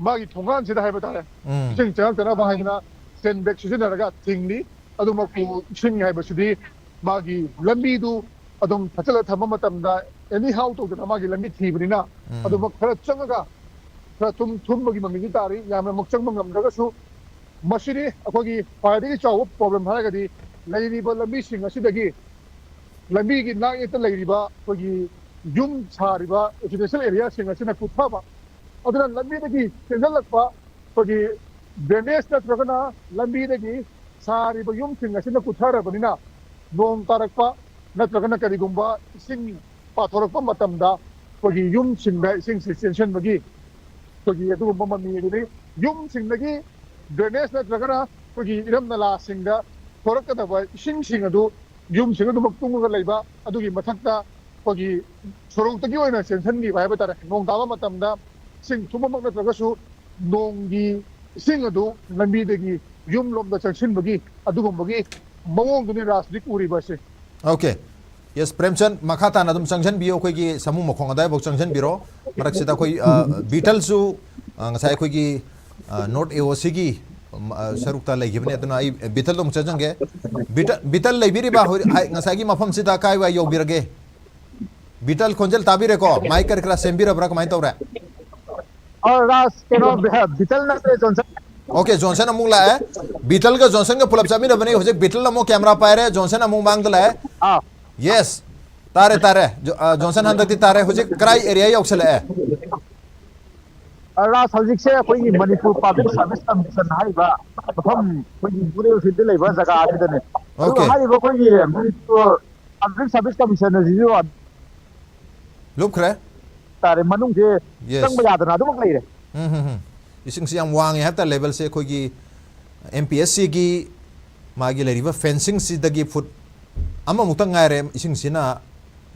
ꯃꯥꯒꯤ ꯊꯣꯡꯒꯥꯟꯁꯤꯗ ꯍꯥꯏꯕ ꯇꯥꯔꯦ, ꯎꯝ꯫ ꯏꯁꯤꯡ ꯆꯪꯉꯛꯇꯅꯕ ꯍꯥꯏꯗꯅ ꯁꯦꯟ ꯕꯦꯒ ꯁꯤꯖꯤꯟꯅꯔꯒ ꯊꯤꯡꯂꯤ꯫ ꯑꯗꯨꯃꯛꯄꯨ ꯏꯁꯤꯡ ꯍꯥꯏꯕꯁꯤꯗꯤ ꯃꯥꯒꯤ ꯂꯝꯕꯤꯗꯨ ꯑꯗꯨꯝ ꯊꯠꯆꯜꯂ ꯊꯝꯕ ꯃꯇꯝꯗ anyhow ꯇꯧꯗꯅ ꯃꯥꯒꯤ ꯂꯝꯕꯤ ꯊꯤꯕꯅꯤꯅ ꯎꯝ꯫ ꯑꯗꯨꯃꯛ ꯈꯔ ꯆꯪꯉꯒ ꯈꯔ ꯊꯨꯝ-, ꯊꯨꯝꯕꯒꯤ ꯃꯃꯤꯗꯤ ꯇꯥꯔꯤ꯫ ꯌꯥꯝꯅꯃꯛ ꯆꯪꯕ ꯉꯝꯗ꯭ꯔꯒꯁꯨ ꯃꯁꯤꯗꯤ ꯑꯩꯈꯣꯏꯒꯤ ꯈ꯭ꯋꯥꯏꯗꯒꯤ ꯆꯥꯎꯕ problem ꯍꯥꯏꯔꯒꯗꯤ ꯂꯩꯔꯤꯕ ꯂꯝꯕꯤꯁꯤꯡ ꯑꯁꯤꯗꯒꯤ ꯂꯝꯕꯤꯒꯤ ꯅꯥꯛꯌꯦꯠꯇ ꯂꯩꯔꯤꯕ ꯑꯩꯈꯣꯏꯒꯤ ꯌꯨꯝ ꯁꯥꯔꯤꯕ residential areaꯁꯤꯡ ꯑꯁꯤꯅ ꯀꯨꯊꯕ꯫ ꯑꯗꯨꯅ ꯂꯝꯕꯤꯗꯒꯤ ꯆꯦꯟꯁꯤꯜꯂꯛꯄ ꯑꯩꯈꯣꯏꯒꯤ drainage ꯅꯠꯇ꯭ꯔꯒꯅ ꯂꯝꯕꯤꯗꯒꯤ ꯁꯥꯔꯤꯕ ꯌꯨꯝꯁꯤꯡ ꯑꯁꯤꯅ ꯀꯨꯊꯔꯕꯅꯤꯅ ꯅꯣꯡ ꯇꯥꯔꯛꯄ ꯅꯠꯇ꯭ꯔꯒꯅ ꯀꯔꯤꯒꯨꯝꯕ ꯏꯁꯤꯡ ꯄꯥꯊꯣꯔꯛꯄ ꯃꯇꯝꯗ ꯑꯩꯈꯣꯏꯒꯤ ꯌꯨꯝꯁꯤꯡꯗ ꯏꯁꯤꯡꯁꯤ ꯆꯦꯟꯁꯤꯟꯕꯒꯤ ꯑꯩꯈꯣꯏꯒꯤ ꯑꯗꯨꯒꯨꯝꯕ ꯃꯃꯤ ꯑꯗꯨꯗꯒꯤ ꯌꯨꯝꯁꯤꯡꯗꯒꯤ drainage ꯅꯠꯇ꯭ꯔꯒꯅ ꯑꯩꯈꯣꯏꯒꯤ ꯏꯔꯝ ꯅꯂꯥꯁꯤꯡꯗ ꯊꯣꯔꯛꯀꯗꯕ ꯏꯁꯤꯡꯁꯤꯡ ꯑꯗꯨ ꯌꯨꯝꯁꯤꯡ ꯑꯗꯨꯃꯛ ꯇꯨꯡꯉꯒ ꯂꯩꯕ, ꯑꯗꯨꯒꯤ ꯃꯊꯛꯇ ꯑꯩꯈꯣꯏꯒꯤ ꯁꯣꯔꯣꯛꯇꯒꯤ ꯑꯣꯏꯅ ꯆꯦꯟꯁꯤꯟꯈꯤꯕ ꯍꯥꯏꯕ ꯇꯥꯔꯦ꯫ ꯅꯣꯡ ꯇꯥꯕ ꯃꯇꯝꯗ ꯏꯁꯤꯡ ꯊꯨꯝꯕꯃꯛ ꯅꯠꯇ꯭ꯔꯒꯁꯨ ꯅꯣꯡꯒꯤ ꯏꯁꯤꯡ ꯑꯗꯨ ꯂꯝꯕꯤꯗꯒꯤ ꯌꯨꯝ ꯂꯣꯝꯗ ꯆꯪꯁꯤꯟꯕꯒꯤ ꯑꯗꯨꯒꯨꯝꯕꯒꯤ ꯃꯑꯣꯡꯗꯨꯅꯤ ꯔꯥꯖ ꯍꯧꯖꯤꯛ ꯎꯔꯤꯕ ꯑꯁꯤ꯫ Okay. Yes, ꯄ꯭ꯔꯦꯝꯆꯟ, ꯃꯈꯥ ꯇꯥꯅ ꯑꯗꯨꯝ ꯆꯪꯁꯤꯟꯕꯤꯌꯣ, ꯑꯩꯈꯣꯏꯒꯤ ꯁꯥꯃꯨ ꯃꯈꯣꯡ ꯑꯗꯥꯏꯐꯥꯎ ꯆꯪꯁꯤꯟꯕꯤꯔꯣ꯫ ꯃꯔꯛꯁꯤꯗ ꯑꯩꯈꯣꯏ, ꯑ, ꯕꯤꯇꯜꯁꯨ, ꯑ, ꯉꯁꯥꯏ ꯑꯩꯈꯣꯏꯒꯤ, ꯑ, North AOCꯒꯤ, ꯎꯝ, ꯑ, ꯁꯔꯨꯛꯇ ꯂꯩꯈꯤꯕꯅꯦ, ꯑꯗꯨꯅ ꯑꯩ ꯕꯤꯇꯜꯗ ꯑꯃꯨꯛ ꯆꯪꯖꯟꯒꯦ꯫ ꯕꯤꯇꯜ, ꯕꯤꯇꯜ ꯂꯩꯕꯤꯔꯤꯕ? ꯍꯧꯖꯤꯛ, ꯍꯥꯏ, ꯉꯁꯥꯏꯒꯤ ꯃꯐꯝꯁꯤꯗ ꯀꯥꯏꯋꯥꯏ ꯌꯧꯕꯤꯔꯒꯦ? ꯕꯤꯇꯜ, ꯈꯣꯟꯖꯦꯜ ꯇꯥꯕꯤꯔꯦꯀꯣ? ꯃꯥꯏꯛ ꯀꯔꯤ ꯀꯔꯥ ꯁꯦꯝꯕꯤꯔꯕ꯭ꯔꯥ, ꯀꯃꯥꯏꯅ ꯇꯧꯔꯦ? ꯑ, ꯔꯥꯖ, ꯀꯩꯅꯣ, ꯕꯤ-, ꯕꯤꯇꯜ ꯅꯠꯇ꯭ꯔꯦ, ꯖꯣꯟꯁꯟ꯫ Okay, Johnson ꯑꯃꯨꯛ ꯂꯥꯛꯑꯦ꯫ Beetle ꯒ Johnson ꯒ ꯄꯨꯂꯞ ꯆꯠꯃꯤꯟꯅꯕꯅꯤ꯫ ꯍꯧꯖꯤꯛ Beetle ꯑꯃꯨꯛ camera ꯄꯥꯏꯔꯦ, Johnson ꯑꯃꯨꯛ ꯃꯥꯡꯗ ꯂꯥꯛꯑꯦ꯫ ꯑꯥ꯫ Yes, ꯇꯥꯔꯦ, ꯇꯥꯔꯦ꯫ Jo- ꯑ, Johnson, ꯍꯟꯗꯛꯇꯤ ꯇꯥꯔꯦ꯫ ꯍꯧꯖꯤꯛ ꯀꯔꯥꯏ area ꯌꯧꯁꯜꯂꯛꯑꯦ? ꯑ, ꯔꯥꯖ, ꯍꯧꯖꯤꯛꯁꯦ ꯑꯩꯈꯣꯏꯒꯤ ꯃꯅꯤꯄꯨꯔ Public Service Commission ꯍꯥꯏꯔꯤꯕ ꯃꯐꯝ, ꯑꯩꯈꯣꯏꯒꯤ ꯃꯣꯔꯦ ꯐꯤꯜꯗ ꯂꯩꯕ ꯖꯒꯥ ꯑꯁꯤꯗꯅꯦ꯫ ꯑꯗꯨꯒ Okay. ꯍꯥꯏꯔꯤꯕ ꯑꯩꯈꯣꯏꯒꯤ ꯃꯅꯤꯄꯨꯔ Public Service Commission ꯑꯁꯤꯁꯨ ꯂꯨꯞꯈ꯭ꯔꯦ꯫ ꯇꯥꯔꯦ, ꯃꯅꯨꯡꯁꯦ Yes. ꯆꯪꯕ ꯌꯥꯗꯅ ꯑꯗꯨꯃꯛ ꯂꯩꯔꯦ꯫ ꯎꯝ, ꯍꯝ, ꯍꯝ꯫ ꯏꯁꯤꯡꯁꯤ ꯌꯥꯝ ꯋꯥꯡꯉꯦ ꯍꯥꯏꯕ ꯇꯥꯔꯦ, level ꯁꯦ ꯑꯩꯈꯣꯏꯒꯤ M P S C ꯒꯤ ꯃꯥꯒꯤ ꯂꯩꯔꯤꯕ fencing ꯁꯤꯗꯒꯤ foot ꯑꯃꯃꯨꯛꯇꯪ ꯉꯥꯏꯔꯦ ꯏꯁꯤꯡꯁꯤꯅ,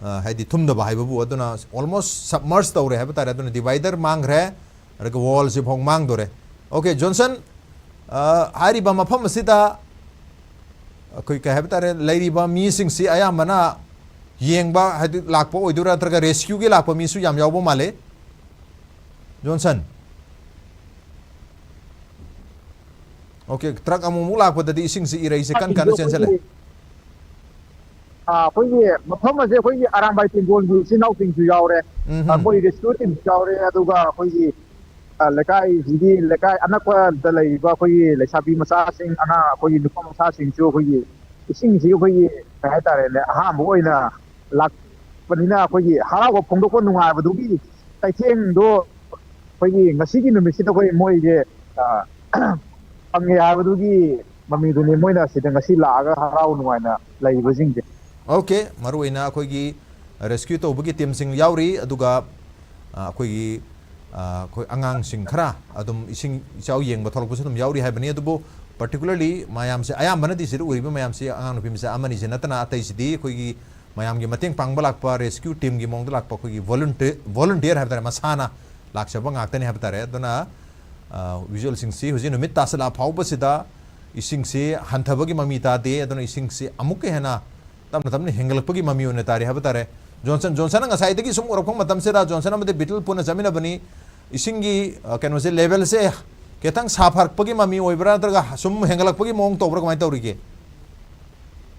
ꯑ, ꯍꯥꯏꯗꯤ ꯊꯨꯝꯗꯕ ꯍꯥꯏꯕꯕꯨ꯫ ꯑꯗꯨꯅ almost submerge ꯇꯧꯔꯦ ꯍꯥꯏꯕ ꯇꯥꯔꯦ꯫ ꯑꯗꯨꯅ divider ꯃꯥꯡꯈ꯭ꯔꯦ, ꯑꯗꯨꯒ wall ꯁꯤꯐꯥꯎ ꯃꯥꯡꯗꯣꯔꯦ꯫ Okay, Johnson, ꯑ, ꯍꯥꯏꯔꯤꯕ ꯃꯐꯝ ꯑꯁꯤꯗ ꯑꯩꯈꯣꯏ, ꯀꯩ ꯍꯥꯏꯕ ꯇꯥꯔꯦ, ꯂꯩꯔꯤꯕ ꯃꯤꯁꯤꯡꯁꯤ ꯑꯌꯥꯝꯕꯅ ꯌꯦꯡꯕ, ꯍꯥꯏꯗꯤ, ꯂꯥꯛꯄ ꯑꯣꯏꯗꯣꯏꯔꯥ, ꯅꯠꯇ꯭ꯔꯒ rescue ꯒꯤ ꯂꯥꯛꯄ ꯃꯤꯁꯨ ꯌꯥꯝ ꯌꯥꯎꯕ ꯃꯥꯜꯂꯦ, Johnson? Okay, truck ꯑꯃꯨꯛ ꯑꯃꯨꯛ ꯂꯥꯛꯄꯗꯗꯤ ꯏꯁꯤꯡꯁꯤ, ꯏꯔꯩꯁꯦ ꯀꯟ ꯀꯟꯅ ꯆꯦꯟꯁꯜꯂꯦ꯫ ꯑꯩꯈꯣꯏꯒꯤ, ꯑ, ꯑꯩꯈꯣꯏꯒꯤ ꯃꯐꯝ ꯑꯁꯦ ꯑꯩꯈꯣꯏꯒꯤ ꯑꯔꯥꯝꯕꯥꯏ ꯇꯦꯡꯒꯣꯜꯒꯤ ꯏꯆꯤꯟ ꯏꯅꯥꯎꯁꯤꯡꯁꯨ ꯌꯥꯎꯔꯦ꯫ ꯎꯝ, ꯑ, ꯎꯝ꯫ ꯃꯣꯏ rescue team ꯁꯨ ꯌꯥꯎꯔꯦ, ꯑꯗꯨꯒ ꯑꯩꯈꯣꯏꯒꯤ, ꯑ, ꯂꯩꯀꯥꯏꯁꯤꯒꯤ, ꯂꯩꯀꯥꯏ ꯑꯅꯛꯄꯗ ꯂꯩꯔꯤꯕ ꯑꯩꯈꯣꯏꯒꯤ ꯂꯩꯁꯥꯕꯤ ꯃꯆꯥꯁꯤꯡ, ꯑꯉꯥꯡ, ꯑꯩꯈꯣꯏꯒꯤ ꯅꯨꯄꯥ ꯃꯆꯥꯁꯤꯡꯁꯨ ꯑꯩꯈꯣꯏꯒꯤ ꯏꯁꯤꯡꯁꯤ ꯑꯩꯈꯣꯏꯒꯤ, ꯀꯩ ꯍꯥꯏꯇꯥꯔꯦꯅꯦ, ꯑꯍꯥꯟꯕ ꯑꯣꯏꯅ ꯂꯥꯛꯄꯅꯤꯅ ꯑꯩꯈꯣꯏꯒꯤ ꯍꯔꯥꯎꯕ ꯐꯣꯡꯗꯣꯛꯄ ꯅꯨꯡꯉꯥꯏꯕꯗꯨꯒꯤ ꯀꯩꯊꯦꯜꯗꯣ ꯑꯩꯈꯣꯏꯒꯤ ꯉꯁꯤꯒꯤ ꯅꯨꯃꯤꯠꯁꯤꯗ ꯑꯩꯈꯣꯏ ꯃꯣꯏꯁꯦ, ꯑ, ꯐꯪꯉꯦ ꯍꯥꯏꯕꯗꯨꯒꯤ ꯃꯃꯤꯗꯨꯅꯤ ꯃꯣꯏꯅ ꯁꯤꯗ ꯉꯁꯤ ꯂꯥꯛꯑꯒ ꯍꯔꯥꯎ ꯅꯨꯡꯉꯥꯏꯅ ꯂꯩꯔꯤꯕꯁꯤꯡꯁꯦ꯫ Okay, ꯃꯔꯨꯑꯣꯏꯅ ꯑꯩꯈꯣꯏꯒꯤ rescue ꯇꯧꯕꯒꯤ team ꯁꯤꯡ ꯌꯥꯎꯔꯤ, ꯑꯗꯨꯒ, ꯑ, ꯑꯩꯈꯣꯏꯒꯤ, ꯑ, ꯑꯩꯈꯣꯏ ꯑꯉꯥꯡꯁꯤꯡ ꯈꯔ ꯑꯗꯨꯝ ꯏꯁꯤꯡ ꯏꯆꯥꯎ ꯌꯦꯡꯕ ꯊꯣꯛꯂꯛꯄꯁꯨ ꯑꯗꯨꯝ ꯌꯥꯎꯔꯤ ꯍꯥꯏꯕꯅꯤ꯫ ꯑꯗꯨꯕꯨ particularly ꯃꯌꯥꯝꯁꯦ, ꯑꯌꯥꯝꯕꯅꯗꯤ ꯁꯤꯗ ꯎꯔꯤꯕ ꯃꯌꯥꯝꯁꯤ ꯑꯉꯥꯡ ꯅꯨꯄꯤ ꯃꯆꯥ ꯑꯃꯅꯤꯁꯦ ꯅꯠꯇꯅ ꯑꯇꯩꯁꯤꯗꯤ ꯑꯩꯈꯣꯏꯒꯤ ꯃꯌꯥꯝꯒꯤ ꯃꯇꯦꯡ ꯄꯥꯡꯕ ꯂꯥꯛꯄ, rescue team ꯒꯤ ꯃꯑꯣꯡꯗ ꯂꯥꯛꯄ ꯑꯩꯈꯣꯏꯒꯤ volunteer, volunteer ꯍꯥꯏꯕ ꯇꯥꯔꯦ, ꯃꯁꯥꯅ ꯂꯥꯛꯆꯕ ꯉꯥꯛꯇꯅꯤ ꯍꯥꯏꯕ ꯇꯥꯔꯦ꯫ ꯑꯗꯨꯅ, ꯑ, visual ꯁꯤꯡꯁꯤ ꯍꯧꯖꯤꯛ ꯅꯨꯃꯤꯠ ꯇꯥꯁꯤꯜꯂꯛꯑ ꯐꯥꯎꯕꯁꯤꯗ ꯏꯁꯤꯡꯁꯤ ꯍꯟꯊꯕꯒꯤ ꯃꯃꯤ ꯇꯥꯗꯦ꯫ ꯑꯗꯨꯅ ꯏꯁꯤꯡꯁꯤ ꯑꯃꯨꯛꯀ ꯍꯦꯟꯅ ꯇꯞꯅ ꯇꯞꯅ ꯍꯦꯟꯒꯠꯂꯛꯄꯒꯤ ꯃꯃꯤ ꯑꯣꯏꯅ ꯇꯥꯔꯤ ꯍꯥꯏꯕ ꯇꯥꯔꯦ꯫ Johnson, Johnson ꯅ ꯉꯁꯥꯏꯗꯒꯤ ꯁꯨꯝ ꯎꯔꯛꯄ ꯃꯇꯝꯁꯤꯗ, Johnson ꯑꯃꯗꯤ Beetle ꯄꯨꯟꯅ ꯆꯠꯃꯤꯟꯅꯕꯅꯤ, ꯏꯁꯤꯡꯒꯤ, ꯑ, ꯀꯩꯅꯣꯁꯦ, level ꯁꯦ ꯈꯤꯇꯪ ꯁꯥꯐꯔꯛꯄꯒꯤ ꯃꯃꯤ ꯑꯣꯏꯕ꯭ꯔꯥ, ꯅꯠꯇ꯭ꯔꯒ ꯁꯨꯝ ꯍꯦꯟꯒꯠꯂꯛꯄꯒꯤ ꯃꯑꯣꯡ ꯇꯧꯕ꯭ꯔꯥ, ꯀꯃꯥꯏꯅ ꯇꯧꯔꯤꯒꯦ?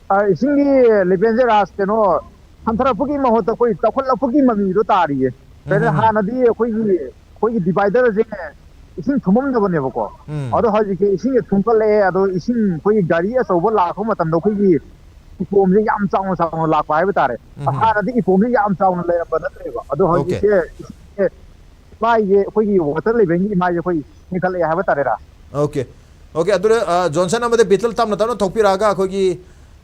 ꯑ, ꯏꯁꯤꯡꯒꯤ level ꯁꯦ, ꯔꯥꯖ, ꯀꯩꯅꯣ, ꯍꯟꯊꯔꯛꯄꯒꯤ ꯃꯍꯨꯠꯇ ꯑꯩꯈꯣꯏ ꯆꯥꯎꯈꯠꯂꯛꯄꯒꯤ ꯃꯃꯤꯗꯣ ꯇꯥꯔꯤꯌꯦ꯫ ꯎꯝ, ꯎꯝ, ꯎꯝ꯫ ꯍꯥꯟꯅꯗꯤ ꯑꯩꯈꯣꯏꯒꯤ, ꯑꯩꯈꯣꯏꯒꯤ divider ꯁꯦ ꯏꯁꯤꯡ ꯊꯨꯝꯃꯝꯗꯕꯅꯦꯕꯀꯣ꯫ ꯎꯝ. ꯑꯗꯣ ꯍꯧꯖꯤꯛꯁꯦ ꯏꯁꯤꯡꯁꯦ ꯊꯨꯝꯒꯠꯂꯛꯑꯦ꯫ ꯑꯗꯣ ꯏꯁꯤꯡ, ꯑꯩꯈꯣꯏꯒꯤ ꯒꯥꯔꯤ ꯑꯆꯧꯕ ꯂꯥꯛꯄ ꯃꯇꯝꯗ ꯑꯩꯈꯣꯏꯒꯤ ꯏꯄꯣꯝꯁꯦ ꯌꯥꯝ ꯆꯥꯎꯅ ꯆꯥꯎꯅ ꯂꯥꯛꯄ ꯍꯥꯏꯕ ꯇꯥꯔꯦ꯫ ꯎꯝ. ꯍꯥꯟꯅꯗꯤ ꯏꯄꯣꯝꯁꯦ ꯌꯥꯝ ꯆꯥꯎꯅ ꯂꯩꯔꯝꯕ ꯅꯠꯇ꯭ꯔꯦꯕ꯫ ꯑꯗꯣ Okay. ꯍꯧꯖꯤꯛꯁꯦ ꯏꯁꯤꯡꯁꯦ ꯏꯃꯥꯏꯁꯦ, ꯑꯩꯈꯣꯏꯒꯤ ꯋꯥꯇꯔ ꯂꯦꯚꯦꯜꯒꯤ ꯏꯃꯥꯏꯁꯦ ꯑꯩꯈꯣꯏ ꯍꯦꯟꯒꯠꯂꯛꯑꯦ ꯍꯥꯏꯕ ꯇꯥꯔꯦꯔꯥ꯫ Okay. Okay, ꯑꯗꯨꯗ, ꯑ, ꯖꯣꯟꯁꯟ ꯑꯃꯗꯤ ꯕꯤꯇꯜ ꯇꯞꯅ ꯇꯞꯅ ꯊꯣꯛꯄꯤꯔꯛꯑꯒ ꯑꯩꯈꯣꯏꯒꯤ,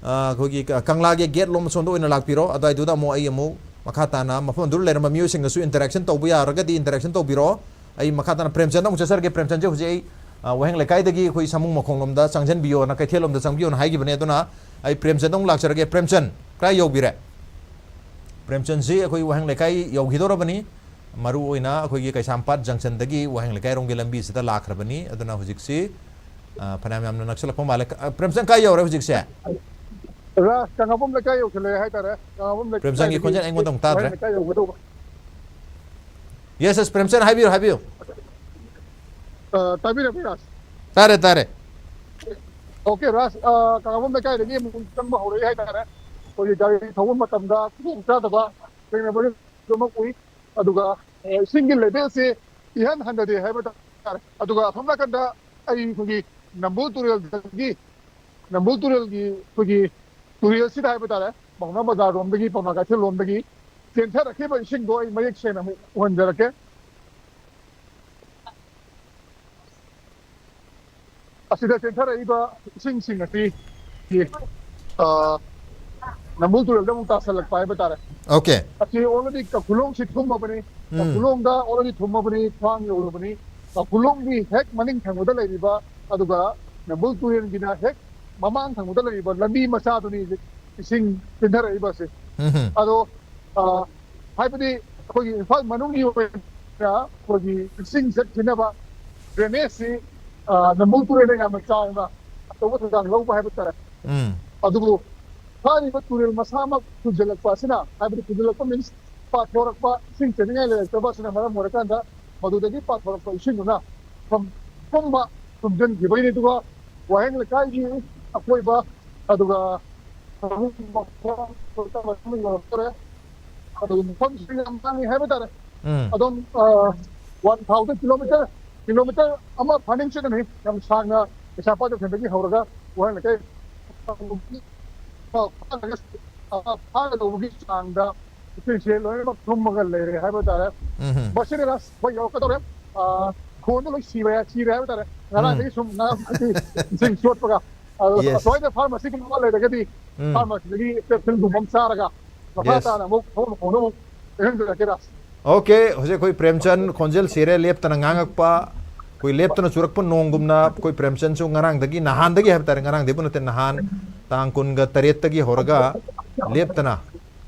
ꯑ, ꯑꯩꯈꯣꯏꯒꯤ ꯀ-, ꯀꯪꯂꯥꯒꯤ ꯒꯦꯠ ꯂꯣꯝ ꯁꯣꯝꯗ ꯑꯣꯏꯅ ꯂꯥꯛꯄꯤꯔꯣ꯫ ꯑꯗꯨꯋꯥꯏꯗꯨꯗ ꯑꯃꯨꯛ ꯑꯩ ꯑꯃꯨꯛ ꯃꯈꯥ ꯇꯥꯅ ꯃꯐꯝ ꯑꯗꯨꯗ ꯂꯩꯔꯝꯕ ꯃꯤꯑꯣꯏꯁꯤꯡꯒꯁꯨ interaction ꯇꯧꯕ ꯌꯥꯔꯒꯗꯤ interaction ꯇꯧꯕꯤꯔꯣ꯫ ꯑꯩ ꯃꯈꯥ ꯇꯥꯅ ꯄ꯭ꯔꯦꯝꯆꯟꯗ ꯑꯃꯨꯛ ꯆꯠꯆꯔꯒꯦ꯫ ꯄ꯭ꯔꯦꯝꯆꯟꯁꯦ ꯍꯧꯖꯤꯛ ꯑꯩ, ꯑ, ꯋꯥꯍꯦꯡ ꯂꯩꯀꯥꯏꯗꯒꯤ ꯑꯩꯈꯣꯏ ꯁꯥꯃꯨ ꯃꯈꯣꯡꯂꯣꯝꯗ ꯆꯪꯁꯤꯟꯕꯤꯌꯣꯅ, ꯀꯩꯊꯦꯜꯂꯣꯝꯗ ꯆꯪꯕꯤꯌꯣꯅ ꯍꯥꯏꯈꯤꯕꯅꯦ꯫ ꯑꯗꯨꯅ ꯑꯩ ꯄ꯭ꯔꯦꯝꯆꯟꯗ ꯑꯃꯨꯛ ꯂꯥꯛꯆꯔꯒꯦ꯫ ꯄ꯭ꯔꯦꯝꯆꯟ, ꯀꯗꯥꯏ ꯌꯧꯕꯤꯔꯦ? ꯄ꯭ꯔꯦꯝꯆꯟꯁꯤ ꯑꯩꯈꯣꯏ ꯋꯥꯍꯦꯡ ꯂꯩꯀꯥꯏ ꯌꯧꯈꯤꯗꯧꯔꯕꯅꯤ꯫ ꯃꯔꯨ ꯑꯣꯏꯅ ꯑꯩꯈꯣꯏꯒꯤ ꯀꯩꯁꯥꯝꯄꯥꯠ ꯖꯪꯁꯟꯗꯒꯤ ꯋꯥꯍꯦꯡ ꯂꯩꯀꯥꯏꯔꯣꯝꯒꯤ ꯂꯝꯕꯤꯁꯤꯗ ꯂꯥꯛꯈ꯭ꯔꯕꯅꯤ꯫ ꯑꯗꯨꯅ ꯍꯧꯖꯤꯛꯁꯤ, ꯑ, ꯐꯅꯌꯥꯝ ꯌꯥꯝꯅ ꯅꯛꯁꯤꯜꯂꯛꯄ ꯃꯥꯜꯂꯦ꯫ ꯑ, ꯄ꯭ꯔꯦꯝꯆꯟ, ꯀꯥꯏ ꯌꯧꯔꯦ ꯍꯧꯖꯤꯛꯁꯦ? ꯔꯥꯖ, ꯀꯪꯂꯥꯄꯣꯝ ꯂꯩꯀꯥꯏ ꯌꯧꯁꯤꯜꯂꯛꯑꯦ ꯍꯥꯏꯇꯥꯔꯦ꯫ ꯀꯪꯂꯥꯄꯣꯝ ꯂꯩꯀꯥꯏꯗꯒꯤ ꯄ꯭ꯔꯦꯝꯆꯟꯒꯤ ꯈꯣꯟꯖꯦꯜ ꯑꯩꯉꯣꯟꯗ ꯑꯃꯨꯛ ꯇꯥꯗ꯭ꯔꯦ꯫ ꯋꯥꯍꯦꯡ ꯂꯩꯀꯥꯏ ꯌꯧꯒꯗꯧꯕ꯫ Yes, yes, ꯄ꯭ꯔꯦꯝꯆꯟ, ꯍꯥꯏꯕꯤꯌꯨ, ꯍꯥꯏꯕꯤꯌꯨ꯫ ꯑ, ꯇꯥꯕꯤꯔꯕ꯭ꯔꯥ, ꯔꯥꯖ? ꯇꯥꯔꯦ, ꯇꯥꯔꯦ꯫ Okay, ꯔꯥꯖ, ꯑ, ꯀꯪꯂꯥꯄꯣꯝ ꯂꯩꯀꯥꯏꯗꯒꯤ ꯑꯃꯨꯛ ꯆꯪꯕ ꯍꯧꯔꯛꯏ ꯍꯥꯏꯇꯥꯔꯦ꯫ ꯑꯩꯈꯣꯏꯒꯤ ꯒꯥꯔꯤ ꯊꯧꯕ ꯃꯇꯝꯗ ꯈꯨꯗꯣꯡꯆꯥꯗꯕ ꯊꯦꯡꯅꯕꯒꯤ ꯑꯃ ꯎꯏ꯫ ꯑꯗꯨꯒ, ꯑ, ꯏꯁꯤꯡꯒꯤ ꯂꯦꯚꯦꯜꯁꯤ ꯏꯍꯟ ꯍꯟꯊꯗꯦ ꯍꯥꯏꯕ ꯇꯥꯔꯦ꯫ ꯑꯗꯨꯒ ꯑꯁꯣꯝ ꯅꯥꯀꯟꯗ ꯑꯩ ꯑꯩꯈꯣꯏꯒꯤ ꯅꯝꯕꯨꯜ ꯇꯨꯔꯦꯜꯗꯒꯤ, ꯅꯝꯕꯨꯜ ꯇꯨꯔꯦꯜꯒꯤ ꯑꯩꯈꯣꯏꯒꯤ ꯇꯨꯔꯦꯜꯁꯤꯗ ꯍꯥꯏꯕ ꯇꯥꯔꯦ, ꯄꯥꯎꯅꯥ ꯕꯖꯥꯔ ꯔꯣꯝꯗꯒꯤ, ꯄꯥꯎꯅꯥ ꯀꯩꯊꯦꯜ ꯂꯣꯝꯗꯒꯤ ꯆꯦꯟꯊꯔꯛꯈꯤꯕ ꯏꯁꯤꯡꯗꯣ ꯑꯩ ꯃꯌꯦꯛ ꯁꯦꯡꯅ ꯑꯃꯨꯛ ꯎꯍꯟꯖꯔꯛꯀꯦ꯫ ꯑꯁꯤꯗ ꯆꯦꯟꯊꯔꯛꯏꯕ ꯏꯁꯤꯡꯁꯤꯡ ꯑꯁꯤ, ꯑ, ꯅꯝꯕꯨꯜ ꯇꯨꯔꯦꯜꯗ ꯑꯃꯨꯛ ꯇꯥꯁꯜꯂꯛꯄ ꯍꯥꯏꯕ ꯇꯥꯔꯦ꯫ Okay. ꯑꯁꯤ already ꯀꯈꯨꯂꯣꯡꯁꯤ ꯊꯨꯝꯃꯕꯅꯤ꯫ ꯎꯝ. ꯀꯈꯨꯂꯣꯡꯗ already ꯊꯨꯝꯃꯕꯅꯤ, ꯈ꯭ꯋꯥꯡ ꯌꯧꯔꯕꯅꯤ꯫ ꯀꯈꯨꯂꯣꯡꯒꯤ ꯍꯦꯛ ꯃꯅꯤꯡ ꯊꯪꯕꯗ ꯂꯩꯔꯤꯕ, ꯑꯗꯨꯒ ꯅꯝꯕꯨꯜ ꯇꯨꯔꯦꯜꯒꯤꯅ ꯍꯦꯛ ꯃꯃꯥꯡ ꯊꯪꯕꯗ ꯂꯩꯔꯤꯕ ꯂꯝꯕꯤ ꯃꯆꯥꯗꯨꯅꯤ ꯍꯧꯖꯤꯛ ꯏꯁꯤꯡ ꯆꯦꯟꯊꯔꯛꯏꯕ ꯑꯁꯤ꯫ ꯎꯝ. ꯑꯗꯣ, ꯑ, ꯍꯥꯏꯕꯗꯤ ꯑꯩꯈꯣꯏꯒꯤ ꯏꯝꯐꯥꯜ ꯃꯅꯨꯡꯒꯤ ꯑꯣꯏꯅ ꯑꯩꯈꯣꯏꯒꯤ ꯏꯁꯤꯡ ꯆꯠꯈꯤꯅꯕ drainage ꯁꯤ, ꯑ, ꯅꯝꯕꯨꯜ ꯇꯨꯔꯦꯜꯅ ꯌꯥꯝꯅ ꯆꯥꯎꯅ ꯑꯆꯧꯕ ꯊꯧꯗꯥꯡ ꯂꯧꯕ ꯍꯥꯏꯕ ꯇꯥꯔꯦ꯫ ꯎꯝ. ꯑꯗꯨꯕꯨ ꯐꯥꯔꯤꯕ ꯇꯨꯔꯦꯜ ꯃꯁꯥꯃꯛ ꯐꯨꯟꯖꯜꯂꯛꯄ ꯑꯁꯤꯅ, ꯍꯥꯏꯕꯗꯤ ꯐꯨꯟꯖꯜꯂꯛꯄ means ꯄꯥꯊꯣꯔꯛꯄ, ꯏꯁꯤꯡ ꯆꯦꯟꯅꯤꯡꯉꯥꯏ ꯂꯩꯔꯛꯇꯕ ꯑꯁꯤꯅ ꯃꯔꯝ ꯑꯣꯏꯔꯀꯥꯟꯗ ꯃꯗꯨꯗꯒꯤ ꯄꯥꯊꯣꯔꯛꯄ ꯏꯁꯤꯡꯗꯨꯅ ꯃꯐꯝ ꯄꯨꯝꯕ ꯊꯨꯝꯖꯤꯟꯈꯤꯕꯒꯤꯅꯤ꯫ ꯑꯗꯨꯒ ꯋꯥꯍꯦꯡ ꯂꯩꯀꯥꯏꯒꯤ ꯑꯀꯣꯏꯕ, ꯑꯗꯨꯒ ꯃꯐꯝ ꯌꯧꯔꯛꯇꯣꯔꯦ꯫ ꯑꯗꯨꯒ ꯃꯐꯝꯁꯤ ꯌꯥꯝ ꯇꯥꯡꯉꯤ ꯍꯥꯏꯕ ꯇꯥꯔꯦ꯫ ꯎꯝ. ꯑꯗꯨꯝ, ꯑ, one thousand kilometer ꯀꯤꯂꯣꯃꯤꯇꯔ ꯑꯃ ꯐꯥꯅꯤꯡ ꯆꯠꯀꯅꯤ꯫ ꯌꯥꯝ ꯁꯥꯡꯅ ꯀꯩꯁꯥꯝꯄꯥꯠ ꯌꯧꯁꯤꯟꯕꯒꯤ ꯍꯧꯔꯒ ꯋꯥꯍꯦꯡ ꯂꯩꯀꯥꯏ ꯐꯥꯔꯒ, ꯐꯥꯒꯗꯧꯕꯒꯤ ꯆꯥꯡꯗ ꯏꯁꯤꯡꯁꯦ ꯂꯣꯏꯅꯃꯛ ꯊꯨꯝꯃꯒ ꯂꯩꯔꯦ ꯍꯥꯏꯕ ꯇꯥꯔꯦ꯫ ꯎꯝ꯫ ꯃꯁꯤꯗꯤ ꯂꯥꯁ ꯑꯩꯈꯣꯏ ꯌꯧꯔꯛꯀꯗꯧꯔꯦ꯫ ꯑꯥ, ꯈꯣꯟꯗꯣ ꯂꯣꯏ ꯁꯤꯔꯦ, ꯁꯤꯔꯦ ꯍꯥꯏꯕ ꯇꯥꯔꯦ꯫ ꯉꯔꯥꯡꯗꯒꯤ ꯁꯨꯝ ꯉꯔꯥꯡ ꯏꯁꯤꯡ ꯆꯣꯠꯄꯒ ꯑꯗꯣ Yes. ꯑꯁ꯭ꯋꯥꯏꯗ ꯐꯥꯔꯃꯥꯁꯤꯒꯨꯝꯕ ꯑꯃ ꯂꯩꯔꯒꯗꯤ ꯎꯝ꯫ ꯐꯥꯔꯃꯥꯁꯤꯗꯒꯤ ꯄꯦꯞꯁꯤꯟꯒꯨꯝꯕ ꯑꯃ ꯆꯥꯔꯒ ꯃꯈꯥ Yes. ꯇꯥꯅ ꯑꯃꯨꯛ ꯊꯕꯛ ꯃꯐꯝꯗ ꯑꯃꯨꯛ ꯆꯦꯟꯍꯟꯖꯔꯛꯀꯦ ꯔꯥꯖ꯫ ꯑꯣꯀꯦ, ꯍꯧꯖꯤꯛ ꯑꯩꯈꯣꯏ ꯄ꯭ꯔꯦꯝꯆꯟ ꯈꯣꯟꯖꯦꯜ ꯁꯤꯔꯦ, ꯂꯦꯞꯇꯅ ꯉꯥꯡꯉꯛꯄ, ꯑꯩꯈꯣꯏ ꯂꯦꯞꯇꯅ ꯆꯨꯔꯛꯄ ꯅꯣꯡꯒꯨꯝꯅ ꯑꯩꯈꯣꯏ ꯄ꯭ꯔꯦꯝꯆꯟꯁꯨ ꯉꯔꯥꯡꯗꯒꯤ, ꯅꯍꯥꯟꯗꯒꯤ ꯍꯥꯏꯕ ꯇꯥꯔꯦ, ꯉꯔꯥꯡꯗꯒꯤꯕꯨ ꯅꯠꯇꯦ, ꯅꯍꯥꯟ ꯇꯥꯡ ꯀꯨꯟꯒ ꯇꯔꯦꯠꯇꯒꯤ ꯍꯧꯔꯒ ꯂꯦꯞꯇꯅ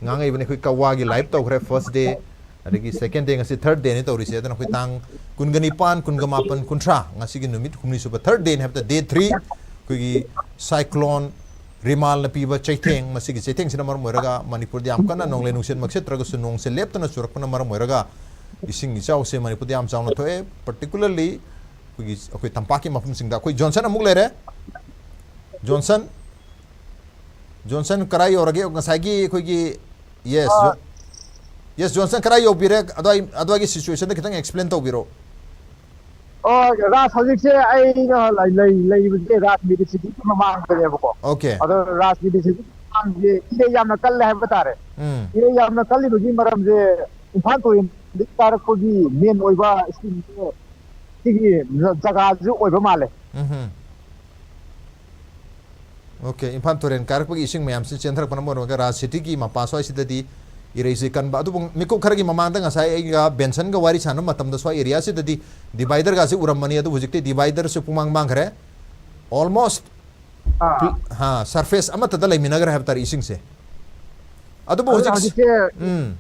ꯉꯥꯡꯉꯛꯏꯕꯅꯤ꯫ ꯑꯩꯈꯣꯏ ꯀꯛꯋꯥꯒꯤ live ꯇꯧꯈ꯭ꯔꯦ first day, ꯑꯗꯒꯤ second day, ꯉꯁꯤ third dayꯅꯤ ꯇꯧꯔꯤꯁꯦ꯫ ꯑꯗꯨꯅ ꯑꯩꯈꯣꯏ ꯇꯥꯡ ꯀꯨꯟꯒ ꯅꯤꯄꯥꯟ, ꯀꯨꯟꯒ ꯃꯥꯄꯟ, ꯀꯨꯟꯊ꯭ꯔꯥ, ꯉꯁꯤꯒꯤ ꯅꯨꯃꯤꯠ ꯍꯨꯝꯅꯤ ꯁꯨꯕ third dayꯅꯤ ꯍꯥꯏꯕꯗ day three ꯑꯩꯈꯣꯏꯒꯤ cyclone ꯔꯤꯃꯥꯜꯅ ꯄꯤꯕ ꯆꯩꯊꯦꯡ, ꯃꯁꯤꯒꯤ ꯆꯩꯊꯦꯡꯁꯤꯅ ꯃꯔꯝ ꯑꯣꯏꯔꯒ ꯃꯅꯤꯄꯨꯔꯗ ꯌꯥꯝ ꯀꯟꯅ ꯅꯣꯡꯂꯩ ꯅꯨꯡꯁꯤꯠꯃꯛ ꯁꯤꯠꯇ꯭ꯔꯒꯁꯨ ꯅꯣꯡꯁꯦ ꯂꯦꯞꯇꯅ ꯆꯨꯔꯛꯄꯅ ꯃꯔꯝ ꯑꯣꯏꯔꯒ ꯏꯁꯤꯡ ꯏꯆꯥꯎꯁꯦ ꯃꯅꯤꯄꯨꯔꯗ ꯌꯥꯝ ꯆꯥꯎꯅ ꯊꯣꯛꯑꯦ꯫ Particularly ꯑꯩꯈꯣꯏꯒꯤ, ꯑꯩꯈꯣꯏ ꯇꯝꯄꯥꯛꯀꯤ ꯃꯐꯝꯁꯤꯡꯗ꯫ ꯑꯩꯈꯣꯏ ꯖꯣꯟꯁꯟ ꯑꯃꯨꯛ ꯂꯩꯔꯦ꯫ ꯖꯣꯟꯁꯟ, ꯖꯣꯟꯁꯟ ꯀꯔꯥꯏ ꯌꯧꯔꯒꯦ? ꯉꯁꯥꯏꯒꯤ ꯑꯩꯈꯣꯏꯒꯤ, yes, ꯑꯥ꯫ ꯖꯣ-, yes, ꯖꯣꯟꯁꯟ ꯀꯔꯥꯏ ꯌꯧꯕꯤꯔꯦ? ꯑꯗꯨꯋꯥꯏ, ꯑꯗꯨꯋꯥꯏꯒꯤ situationꯗ ꯈꯤꯇꯪ explain ꯇꯧꯕꯤꯔꯣ꯫ ꯑꯣ, ꯔꯥꯖ, ꯍꯧꯖꯤꯛꯁꯦ ꯑꯩꯅ ꯂꯩ-, ꯂꯩ-, ꯂꯩꯔꯤꯕꯁꯦ ꯔꯥꯖ Medicityꯒꯤ ꯃꯃꯥꯡꯗꯅꯦꯕꯀꯣ꯫ Okay꯫ ꯑꯗꯣ ꯔꯥꯖ Medicityꯒꯤ ꯃꯃꯥꯡꯁꯦ ꯏꯔꯩ ꯌꯥꯝꯅ ꯀꯜꯂꯦ ꯍꯥꯏꯕ ꯇꯥꯔꯦ꯫ ꯎꯝ꯫ ꯏꯔꯩ ꯌꯥꯝꯅ ꯀꯜꯂꯤꯕꯒꯤ ꯃꯔꯝꯁꯦ ꯏꯝꯐꯥꯜ ꯇꯨꯔꯦꯜꯗꯒꯤ ꯀꯥꯔꯛꯄꯒꯤ main ꯑꯣꯏꯕ streamꯁꯦ ꯁꯤꯒꯤ ꯖ-, ꯖꯒꯥꯁꯤꯁꯨ ꯑꯣꯏꯕ ꯃꯥꯜꯂꯦ꯫ ꯎꯝꯍꯨꯝ꯫ Okay, ꯏꯝꯐꯥꯜ ꯇꯨꯔꯦꯜ ꯀꯥꯔꯛꯄꯒꯤ ꯏꯁꯤꯡ ꯃꯌꯥꯝꯁꯤ ꯆꯦꯟꯊꯔꯛꯄꯅ ꯃꯔꯝ ꯑꯣꯏꯔꯒ ꯔꯥꯖ Cityꯒꯤ ꯃꯄꯥ ꯁ꯭ꯋꯥꯏꯁꯤꯗꯗꯤ ꯏꯔꯩꯁꯤ ꯀꯟꯕ꯫ ꯑꯗꯨꯕꯨ ꯃꯤꯀꯨꯞ ꯈꯔꯒꯤ ꯃꯃꯥꯡꯗ ꯉꯁꯥꯏ ꯑꯩꯒ ꯕꯦꯟꯁꯟꯒ ꯋꯥꯔꯤ ꯁꯥꯟꯅꯕ ꯃꯇꯝꯗ ꯁ꯭ꯋꯥꯏ areaꯁꯤꯗꯗꯤ dividerꯒꯁꯤ ꯎꯔꯝꯕꯅꯤ, ꯑꯗꯨꯕꯨ ꯍꯧꯖꯤꯛꯇꯤ dividerꯁꯨ ꯄꯨꯡꯃꯥꯡ ꯃꯥꯡꯈ꯭ꯔꯦ꯫ Almost ꯑꯥ꯫ ꯄ꯭ꯂ-, ꯍꯥ, surface ꯑꯃꯠꯇꯗ ꯂꯩꯃꯤꯟꯅꯈ꯭ꯔꯦ ꯍꯥꯏꯕ ꯇꯥꯔꯦ ꯏꯁꯤꯡꯁꯦ꯫ ꯑꯗꯨꯕꯨ ꯑꯗꯨ ꯍꯧꯖꯤꯛ, ꯍꯧꯖꯤꯛꯁꯦ ꯎꯝ꯫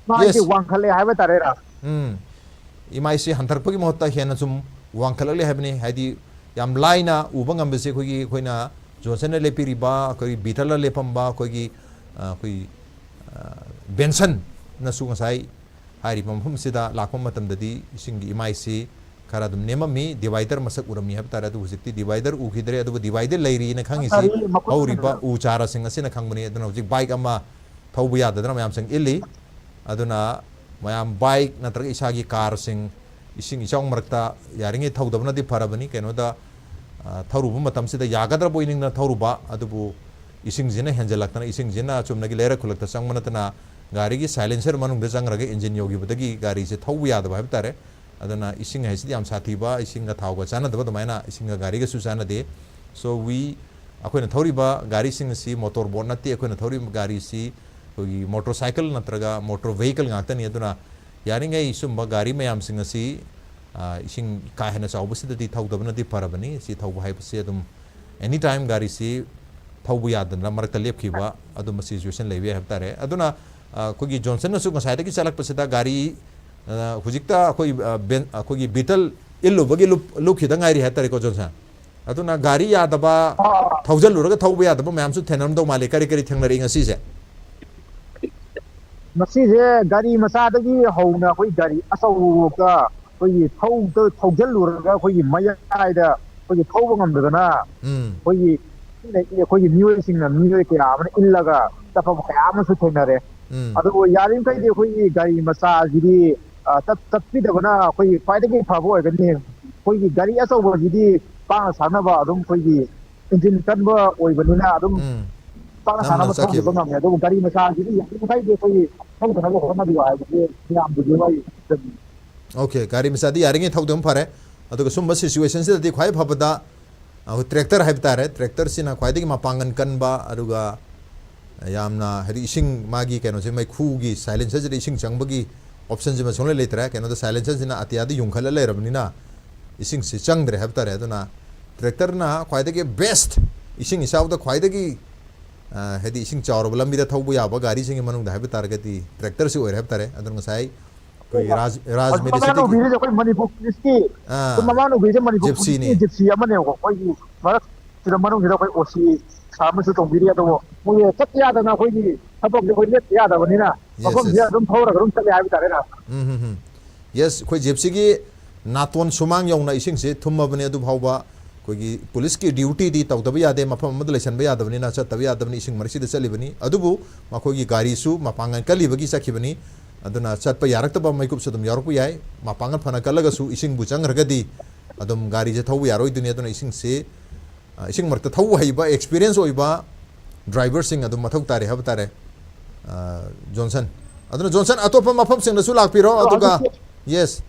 ꯃꯥꯏꯁꯦ Yes꯫ ꯋꯥꯡꯈꯠꯂꯦ ꯍꯥꯏꯕ ꯇꯥꯔꯦ, ꯔꯥꯖ꯫ ꯎꯝ꯫ ꯏꯃꯥꯏꯁꯤ ꯍꯟꯊꯔꯛꯄꯒꯤ ꯃꯍꯨꯠꯇ ꯍꯦꯟꯅ ꯁꯨꯝ ꯋꯥꯡꯈꯠꯂꯛꯂꯦ ꯍꯥꯏꯕꯅꯤ꯫ ꯍꯥꯏꯗꯤ ꯌꯥꯝ ꯂꯥꯏꯅ ꯎꯕ ꯉꯝꯕꯁꯦ ꯑꯩꯈꯣꯏꯒꯤ, ꯑꯩꯈꯣꯏꯅ ꯖꯣꯟꯁꯟꯅ ꯂꯦꯞꯄꯤꯔꯤꯕ, ꯑꯩꯈꯣꯏꯒꯤ ꯕꯤꯇꯜꯅ ꯂꯦꯞꯄꯝꯕ, ꯑꯩꯈꯣꯏꯒꯤ, ꯑ, ꯑꯩꯈꯣꯏ, ꯑ, ꯕꯦꯟꯁꯟꯅꯁꯨ ꯉꯁꯥꯏ ꯍꯥꯏꯔꯤꯕ ꯃꯐꯝꯁꯤꯗ ꯂꯥꯛꯄ ꯃꯇꯝꯗꯗꯤ ꯏꯁꯤꯡꯒꯤ ꯏꯃꯥꯏꯁꯤ ꯈꯔ ꯑꯗꯨꯝ ꯅꯦꯝꯃꯝꯃꯤ, divider ꯃꯁꯛ ꯎꯔꯝꯃꯤ ꯍꯥꯏꯕ ꯇꯥꯔꯦ꯫ ꯑꯗꯨ ꯍꯧꯖꯤꯛꯇꯤ divider ꯎꯈꯤꯗ꯭ꯔꯦ, ꯑꯗꯨꯕꯨ divider ꯂꯩꯔꯤꯅ ꯈꯪꯉꯤꯁꯤ ꯒꯥꯔꯤ ꯃꯈꯨꯟ ꯍꯧꯔꯤꯕ ꯐꯖꯅ ꯎ ꯆꯥꯔꯥꯁꯤꯡ ꯑꯁꯤꯅ ꯈꯪꯕꯅꯤ꯫ ꯑꯗꯨꯅ ꯍꯧꯖꯤꯛ bike ꯑꯃ ꯊꯧꯕ ꯌꯥꯗꯗꯅ ꯃꯌꯥꯝꯁꯤꯡ ꯏꯜꯂꯤ꯫ ꯑꯗꯨꯅ ꯃꯌꯥꯝ bike ꯅꯠꯇ꯭ꯔꯒ ꯏꯁꯥꯒꯤ carꯁꯤꯡ ꯏꯁꯤꯡ ꯏꯆꯥꯎ ꯃꯔꯛꯇ ꯌꯥꯔꯤꯉꯩ ꯊꯧꯗꯕꯅꯗꯤ ꯐꯔꯕꯅꯤ꯫ ꯀꯩꯅꯣꯗ, ꯑ, ꯊꯧꯔꯨꯕ ꯃꯇꯝꯁꯤꯗ ꯌꯥꯒꯗ꯭ꯔꯕꯣꯏ ꯅꯤꯡꯅ ꯊꯧꯔꯨꯕ, ꯑꯗꯨꯕꯨ ꯏꯁꯤꯡꯁꯤꯅ ꯍꯦꯟꯖꯜꯂꯛꯇꯅ, ꯏꯁꯤꯡꯁꯤꯅ ꯆꯨꯝꯅꯒꯤ ꯂꯩꯔꯛ ꯈꯨꯜꯂꯛꯇ ꯆꯪꯕ ꯅꯠꯇꯅ ꯒꯥꯔꯤꯒꯤ silencer ꯃꯅꯨꯡꯗ ꯆꯪꯈ꯭ꯔꯒ engine ꯌꯧꯈꯤꯕꯗꯒꯤ ꯒꯥꯔꯤꯁꯦ ꯊꯧꯕ ꯌꯥꯗꯕ ꯍꯥꯏꯕ ꯇꯥꯔꯦ꯫ ꯑꯗꯨꯅ ꯏꯁꯤꯡ ꯍꯥꯏꯁꯤꯗꯤ ꯌꯥꯝ ꯁꯥꯊꯤꯕ, ꯏꯁꯤꯡꯒ ꯊꯥꯎꯒ ꯆꯥꯟꯅꯗꯕ ꯑꯗꯨꯃꯥꯏꯅ ꯏꯁꯤꯡꯒ ꯒꯥꯔꯤꯒꯁꯨ ꯆꯥꯟꯅꯗꯦ꯫ So we, ꯑꯩꯈꯣꯏꯅ ꯊꯧꯔꯤꯕ ꯒꯥꯔꯤꯁꯤꯡ ꯑꯁꯤ motor boat ꯅꯠꯇꯦ, ꯑꯩꯈꯣꯏꯅ ꯊꯧꯔꯤꯕ ꯒꯥꯔꯤꯁꯤ ꯑꯩꯈꯣꯏꯒꯤ motorcycle ꯅꯠꯇ꯭ꯔꯒ motor vehicle ꯉꯥꯛꯇꯅꯤ꯫ ꯑꯗꯨꯅ ꯌꯥꯔꯤꯉꯩ ꯁꯨꯝꯕ ꯒꯥꯔꯤ ꯃꯌꯥꯝꯁꯤꯡ ꯑꯁꯤ, ꯑ, ꯏꯁꯤꯡ ꯀꯥ ꯍꯦꯟꯅ ꯆꯥꯎꯕꯁꯤꯗꯗꯤ ꯊꯧꯗꯕꯅꯗꯤ ꯐꯔꯕꯅꯤ꯫ ꯁꯤ ꯊꯧꯕ ꯍꯥꯏꯕꯁꯤ ꯑꯗꯨꯝ any time ꯒꯥꯔꯤꯁꯤ ꯊꯧꯕ ꯌꯥꯗꯅ ꯃꯔꯛꯇ ꯂꯦꯞꯈꯤꯕ ꯑꯗꯨꯝꯕ situation ꯂꯩꯕ ꯌꯥꯏ ꯍꯥꯏꯕ ꯇꯥꯔꯦ꯫ ꯑꯗꯨꯅ, ꯑ, ꯑꯩꯈꯣꯏꯒꯤ ꯖꯣꯟꯁꯟꯅꯁꯨ ꯉꯁꯥꯏꯗꯒꯤ ꯆꯠꯂꯛꯄꯁꯤꯗ ꯒꯥꯔꯤ, ꯑ, ꯍꯧꯖꯤꯛꯇ ꯑꯩꯈꯣꯏ, ꯑ, ꯕꯦꯟ-, ꯑꯩꯈꯣꯏꯒꯤ Beetle ꯏꯜꯂꯨꯕꯒꯤ ꯂꯨꯞ-, ꯂꯨꯞꯈꯤꯗ ꯉꯥꯏꯔꯤ ꯍꯥꯏ ꯇꯥꯔꯦꯀꯣ, ꯖꯣꯟꯁꯟ? ꯑꯗꯨꯅ ꯒꯥꯔꯤ ꯌꯥꯗꯕ, ꯑꯥ꯫ ꯊꯧꯖꯤꯜꯂꯨꯔꯒ ꯊꯧꯕ ꯌꯥꯗꯕ ꯃꯌꯥꯝꯁꯨ ꯊꯦꯡꯅꯔꯝꯗꯧ ꯃꯥꯜꯂꯤ꯫ ꯀꯔꯤ ꯀꯔꯤ ꯊꯦꯡꯅꯔꯛꯏ ꯉꯁꯤꯁꯦ? ꯉꯁꯤꯁꯦ ꯒꯥꯔꯤ ꯃꯆꯥꯗꯒꯤ ꯍꯧꯅ ꯑꯩꯈꯣꯏ ꯒꯥꯔꯤ ꯑꯆꯧꯕꯐꯥꯎꯗ ꯑꯩꯈꯣꯏꯒꯤ ꯊꯧꯗ-, ꯊꯧꯖꯤꯜꯂꯨꯔꯒ ꯑꯩꯈꯣꯏꯒꯤ ꯃꯌꯥꯏꯗ ꯑꯩꯈꯣꯏꯒꯤ ꯊꯧꯕ ꯉꯝꯗꯗꯅ ꯎꯝ꯫ ꯑꯩꯈꯣꯏꯒꯤ, ꯑꯩꯈꯣꯏꯒꯤ ꯃꯤꯑꯣꯏꯁꯤꯡꯅ ꯃꯤꯑꯣꯏ ꯀꯌꯥ ꯑꯃꯅ ꯏꯜꯂꯒ ꯆꯠꯄ ꯀꯌꯥ ꯑꯃꯁꯨ ꯊꯦꯡꯅꯔꯦ꯫ ꯎꯝ꯫ ꯑꯗꯨꯕꯨ ꯌꯥꯔꯤꯃꯈꯩꯗꯤ ꯑꯩꯈꯣꯏꯒꯤ ꯒꯥꯔꯤ ꯃꯆꯥꯁꯤꯗꯤ, ꯑ, ꯆꯠ-, ꯆꯠꯄꯤꯗꯕꯅ ꯑꯩꯈꯣꯏꯒꯤ ꯈ꯭ꯋꯥꯏꯗꯒꯤ ꯐꯕ ꯑꯣꯏꯒꯅꯤ꯫ ꯑꯩꯈꯣꯏꯒꯤ ꯒꯥꯔꯤ ꯑꯆꯧꯕꯁꯤꯗꯤ ꯄꯥꯡꯅ ꯁꯥꯟꯅꯕ ꯑꯗꯨꯝ ꯑꯩꯈꯣꯏꯒꯤ engine ꯀꯟꯕ ꯑꯣꯏꯕꯅꯤꯅ ꯑꯗꯨꯝ ꯎꯝ꯫ ꯄꯥꯡꯅ ꯅꯝꯅ ꯁꯥꯟꯅꯕ ꯆꯠꯈꯤꯕ꯫ ꯊꯧꯕ ꯉꯝꯃꯦ꯫ ꯑꯗꯨꯕꯨ ꯒꯥꯔꯤ ꯃꯆꯥꯁꯤꯗꯤ ꯌꯥꯔꯤꯃꯈꯩꯗꯤ ꯑꯩꯈꯣꯏꯒꯤ ꯊꯧꯗꯅꯕ ꯍꯣꯠꯅꯕꯤꯌꯨ ꯍꯥꯏꯕꯁꯤ ꯃꯌꯥꯝꯗꯨꯒꯤ ꯋꯥꯔꯤ꯫ Okay, ꯒꯥꯔꯤ ꯃꯆꯥꯗꯤ ꯌꯥꯔꯤꯉꯩ ꯊꯧꯗꯕꯅ ꯐꯔꯦ꯫ ꯑꯗꯨꯒ ꯁꯨꯝꯕ situationꯁꯤꯗꯗꯤ ꯈ꯭ꯋꯥꯏ ꯐꯕꯗ, ꯑ, tractor ꯍꯥꯏꯕ ꯇꯥꯔꯦ, tractorꯁꯤꯅ ꯈ꯭ꯋꯥꯏꯗꯒꯤ ꯃꯄꯥꯡꯒꯜ ꯀꯟꯕ, ꯑꯗꯨꯒ ꯌꯥꯝꯅ, ꯍꯥꯏꯗꯤ, ꯏꯁꯤꯡ ꯃꯥꯒꯤ ꯀꯩꯅꯣꯁꯦ, ꯃꯩꯈꯨꯒꯤ silencerꯁꯤꯗ ꯏꯁꯤꯡ ꯆꯪꯕꯒꯤ optionꯁꯤꯃ ꯁꯨꯡꯂꯩ ꯂꯩꯇ꯭ꯔꯦ꯫ ꯀꯩꯅꯣꯗ silencerꯁꯤꯅ ꯑꯇꯤꯌꯥꯗ ꯌꯨꯡꯈꯠꯂ ꯂꯩꯔꯕꯅꯤꯅ ꯏꯁꯤꯡꯁꯤ ꯆꯪꯗ꯭ꯔꯦ ꯍꯥꯏꯕ ꯇꯥꯔꯦ꯫ ꯑꯗꯨꯅ tractorꯅ ꯈ꯭ꯋꯥꯏꯗꯒꯤ best, ꯏꯁꯤꯡ ꯏꯆꯥꯎꯗ ꯈ꯭ꯋꯥꯏꯗꯒꯤ, ꯑ, ꯍꯥꯏꯗꯤ, ꯏꯁꯤꯡ ꯆꯥꯎꯔꯕ ꯂꯝꯕꯤꯗ ꯊꯧꯕ ꯌꯥꯕ ꯒꯥꯔꯤꯁꯤꯡꯒꯤ ꯃꯅꯨꯡꯗ ꯍꯥꯏꯕ ꯇꯥꯔꯒꯗꯤ tractorꯁꯤ ꯑꯣꯏꯔꯦ ꯍꯥꯏꯕ ꯇꯥꯔꯦ꯫ ꯑꯗꯨꯅ ꯉꯁꯥꯏ ꯑꯩꯈꯣꯏꯒꯤ ꯔꯥꯖ-, ꯔꯥꯖ ꯍꯧꯖꯤꯛ ꯃꯃꯥ ꯃꯦꯗꯤꯁꯤꯇꯤꯒꯤ ꯅꯨꯄꯤꯁꯦ ꯑꯩꯈꯣꯏ ꯃꯅꯤꯄꯨꯔ ꯄꯨꯂꯤꯁꯀꯤ, ꯑꯥ, ꯑꯩꯈꯣꯏ ꯃꯃꯥ ꯅꯨꯄꯤꯁꯦ ꯃꯅꯤꯄꯨꯔ ꯖꯤꯞꯁꯤꯅꯤ꯫ ꯄꯨꯂꯤꯁꯀꯤ ꯖꯤꯞꯁꯤ ꯑꯃꯅꯦꯕꯀꯣ꯫ ꯑꯩꯈꯣꯏꯒꯤ ꯃꯔꯛꯁꯤꯗ ꯃꯅꯨꯡꯁꯤꯗ ꯑꯩꯈꯣꯏ ꯑꯣ ꯁꯤ ꯁꯥ ꯑꯃꯁꯨ ꯇꯧꯕꯤꯔꯤ꯫ ꯑꯗꯨꯕꯨ ꯃꯣꯏꯁꯦ ꯆꯠꯄ ꯌꯥꯗꯅ ꯑꯩꯈꯣꯏꯒꯤ ꯊꯕꯛꯁꯦ ꯑꯩꯈꯣꯏ ꯂꯦꯞꯄ ꯌꯥꯗꯕꯅꯤꯅ ꯌꯦꯁ, ꯃꯐꯝꯁꯤꯗ ꯌꯦꯁ꯫ ꯑꯗꯨꯝ ꯊꯧꯔꯒ ꯑꯗꯨꯝ ꯆꯠꯂꯦ ꯍꯥꯏꯕ ꯇꯥꯔꯦꯅ꯫ ꯎꯝ, ꯍꯝ, ꯍꯝ꯫ ꯌꯦꯁ, ꯑꯩꯈꯣꯏ ꯖꯤꯞꯁꯤꯒꯤ ꯅꯥꯇꯣꯟ ꯁꯨꯃꯥꯡ ꯌꯧꯅ ꯏꯁꯤꯡꯁꯦ ꯊꯨꯝꯃꯕꯅꯤ꯫ ꯑꯗꯨ ꯐꯥꯎꯕ ꯑꯩꯈꯣꯏꯒꯤ ꯄꯨꯂꯤꯁꯀꯤ dutyꯗꯤ ꯇꯧꯗꯕ ꯌꯥꯗꯦ, ꯃꯐꯝ ꯑꯃꯗ ꯂꯩꯁꯟꯕ ꯌꯥꯗꯕꯅꯤꯅ, ꯆꯠꯇꯕ ꯌꯥꯗꯕꯅꯤ, ꯏꯁꯤꯡ ꯃꯔꯛꯁꯤꯗ ꯆꯠꯂꯤꯕꯅꯤ꯫ ꯑꯗꯨꯕꯨ ꯃꯈꯣꯏꯒꯤ ꯒꯥꯔꯤꯁꯨ ꯃꯄꯥꯡꯒꯜ ꯀꯜꯂꯤꯕꯒꯤ ꯆꯠꯈꯤꯕꯅꯤ꯫ ꯑꯗꯨꯅ ꯆꯠꯄ ꯌꯥꯔꯛꯇꯕ ꯃꯤꯀꯨꯞꯁꯨ ꯑꯗꯨꯝ ꯌꯥꯎꯔꯛꯄ ꯌꯥꯏ꯫ ꯃꯄꯥꯡꯒꯜ ꯐꯅ ꯀꯜꯂꯒꯁꯨ ꯏꯁꯤꯡꯕꯨ ꯆꯪꯈ꯭ꯔꯒꯗꯤ ꯑꯗꯨꯝ ꯒꯥꯔꯤꯁꯦ ꯊꯧꯕ ꯌꯥꯔꯣꯏꯗꯣꯏꯅꯤ꯫ ꯑꯗꯨꯅ ꯏꯁꯤꯡꯁꯤ, ꯑ, ꯏꯁꯤꯡ ꯃꯔꯛꯇ ꯊꯧꯕ ꯍꯩꯕ, ꯑꯦꯛꯁꯄꯤꯔꯤꯌꯦꯟꯁ ꯑꯣꯏꯕ ꯗ꯭ꯔꯥꯏꯚꯔꯁꯤꯡ ꯑꯗꯨꯝ ꯃꯊꯧ ꯇꯥꯔꯦ ꯍꯥꯏꯕ ꯇꯥꯔꯦ, ꯑ, ꯖꯣꯟꯁꯟ꯫ ꯑꯗꯨꯅ ꯖꯣꯟꯁꯟ, ꯑꯇꯣꯞꯄ ꯃꯐꯝꯁꯤꯡꯗꯁꯨ ꯂꯥꯛꯄꯤꯔꯣ꯫ ꯑꯗꯣ ꯑꯗꯨꯒ, ꯍꯧꯖꯤꯛꯁꯦ ꯌꯦꯁ,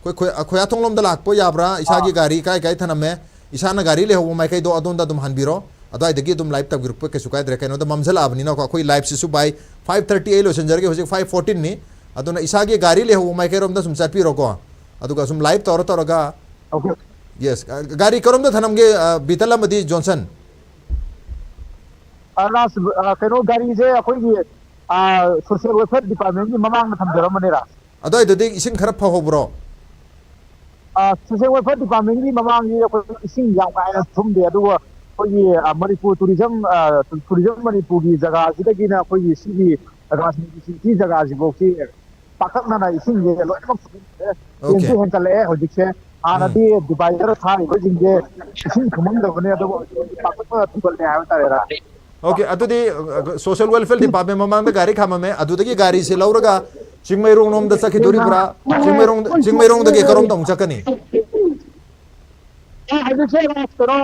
ꯑꯩꯈꯣꯏ ꯈꯣꯏ-, ꯈꯣꯏꯌꯥꯊꯣꯡꯂꯣꯝꯗ ꯂꯥꯛꯄ ꯌꯥꯕ꯭ꯔꯥ? ꯏꯁꯥꯒꯤ ꯑꯥ꯫ ꯒꯥꯔꯤ ꯀꯥꯏ ꯀꯥꯏ ꯊꯅꯝꯃꯦ? ꯏꯁꯥꯅ ꯒꯥꯔꯤ ꯂꯩꯍꯧꯕ ꯃꯥꯏꯀꯩꯗꯣ ꯑꯗꯣꯝꯗ ꯑꯗꯨꯝ ꯍꯟꯕꯤꯔꯣ꯫ ꯑꯗꯨꯋꯥꯏꯗꯒꯤ ꯑꯗꯨꯝ ꯂꯥꯏꯚ ꯇꯧꯕꯤꯔꯛꯄ ꯀꯩꯁꯨ ꯀꯥꯏꯗ꯭ꯔꯦ꯫ ꯀꯩꯅꯣꯗ ꯃꯝꯁꯤꯜꯂꯛꯑꯕꯅꯤꯅꯀꯣ, ꯑꯩꯈꯣꯏ ꯂꯥꯏꯚꯁꯤꯁꯨ by five thirty ꯑꯩ ꯂꯣꯏꯁꯤꯟꯖꯔꯒꯦ꯫ ꯍꯧꯖꯤꯛ five fourteen ꯅꯤ꯫ ꯑꯗꯨꯅ ꯏꯁꯥꯒꯤ ꯒꯥꯔꯤ ꯂꯩꯍꯧꯕ ꯃꯥꯏꯀꯩꯔꯣꯝꯗ ꯁꯨꯝ ꯆꯠꯄꯤꯔꯣꯀꯣ꯫ ꯑꯗꯨꯒ ꯁꯨꯝ ꯂꯥꯏꯚ ꯇꯧꯔ ꯇꯧꯔꯒ, ꯑꯣꯀꯦ꯫ ꯌꯦꯁ, ꯑ, ꯒꯥꯔꯤ ꯀꯔꯣꯝꯗ ꯊꯅꯝꯒꯦ, ꯑ, ꯕꯤꯇꯜ ꯑꯃꯗꯤ ꯖꯣꯟꯁꯟ? ꯑ, ꯔꯥꯖ, ꯑ, ꯀꯩꯅꯣ, ꯒꯥꯔꯤꯁꯦ ꯑꯩꯈꯣꯏꯒꯤ, ꯑ, ꯁꯣꯁꯤꯌꯦꯜ ꯋꯦꯜꯐꯤꯌꯔ ꯗꯤꯄꯥꯔꯠꯃꯦꯟꯒꯤ ꯃꯃꯥꯡꯗ ꯊꯝꯖꯔꯝꯕꯅꯦ, ꯔꯥꯖ꯫ ꯑꯗꯨꯋꯥꯏꯗꯗꯤ ꯏꯁꯤꯡ ꯈꯔ ꯐꯍꯧꯕ꯭ꯔꯣ? ꯑ, ꯁꯣꯁꯤꯌꯦꯜ ꯋꯦꯜꯐꯤꯌꯔ ꯗꯤꯄꯥꯔꯠꯃꯦꯟꯒꯤ ꯃꯃꯥꯡꯁꯤ ꯑꯩꯈꯣꯏ ꯏꯁꯤꯡ ꯌꯥꯝ ꯀꯥ ꯍꯦꯟꯅ ꯊꯨꯝꯗꯦ, ꯑꯗꯨꯒ ꯑꯩꯈꯣꯏꯒꯤ, ꯑ, ꯃꯅꯤꯄꯨꯔ ꯇꯨꯔꯤꯖꯝ, ꯑ, ꯇꯨꯔꯤꯖꯝ ꯃꯅꯤꯄꯨꯔꯒꯤ ꯖꯒꯥꯁꯤꯗꯒꯤꯅ ꯑꯩꯈꯣꯏꯒꯤ ꯁꯤꯒꯤ ꯔꯥꯖꯅꯤꯇꯤ ꯁꯤꯇꯤ ꯖꯒꯥꯁꯤꯐꯥꯎꯁꯤ ꯄꯥꯛꯇꯛꯅꯅ ꯏꯁꯤꯡꯁꯦ ꯂꯣꯏꯅꯃꯛ ꯊꯨꯝꯃꯦ꯫ ꯑꯣꯀꯦ꯫ ꯍꯦꯟꯁꯨ ꯍꯦꯟꯒꯠꯂꯛꯑꯦ꯫ ꯍꯧꯖꯤꯛꯁꯦ ꯎꯝ꯫ ꯍꯥꯟꯅꯗꯤ ꯗꯤꯚꯥꯏꯗꯔ ꯊꯥꯔꯤꯕꯁꯤꯡꯁꯦ ꯏꯁꯤꯡ ꯊꯨꯝꯃꯝꯗꯕꯅꯦ, ꯑꯗꯨꯕꯨ ꯍꯧꯖꯤꯛꯇꯤ ꯄꯥꯛꯇꯛꯅꯅ ꯊꯨꯝꯒꯠꯂꯦ ꯍꯥꯏꯕ ꯇꯥꯔꯦ, ꯔꯥꯖ꯫ ꯑꯣꯀꯦ, ꯑꯗꯨꯗꯤ, ꯑ, ꯁꯣꯁꯤꯌꯦꯜ ꯋꯦꯜꯐꯤꯌꯔ ꯗꯤꯄꯥꯔꯠꯃꯦꯟ ꯃꯃꯥꯡꯗ ꯒꯥꯔꯤ ꯈꯥꯝꯃꯝꯃꯦ, ꯑꯗꯨꯗꯒꯤ ꯒꯥꯔꯤꯁꯦ ꯂꯧꯔꯒ ꯆꯤꯡꯃꯩꯔꯣꯡ ꯂꯣꯝꯗ ꯆꯠꯈꯤꯗꯣꯔꯤꯕ꯭ꯔꯥ? ꯆꯤꯡꯃꯩꯔꯣꯡ, ꯆꯤꯡꯃꯩꯔꯣꯡꯗꯒꯤ ꯀꯔꯣꯝꯗ ꯑꯃꯨꯛ ꯆꯠꯀꯅꯤ? ꯑꯩ ꯍꯧꯖꯤꯛꯁꯦ, ꯀꯩꯅꯣ,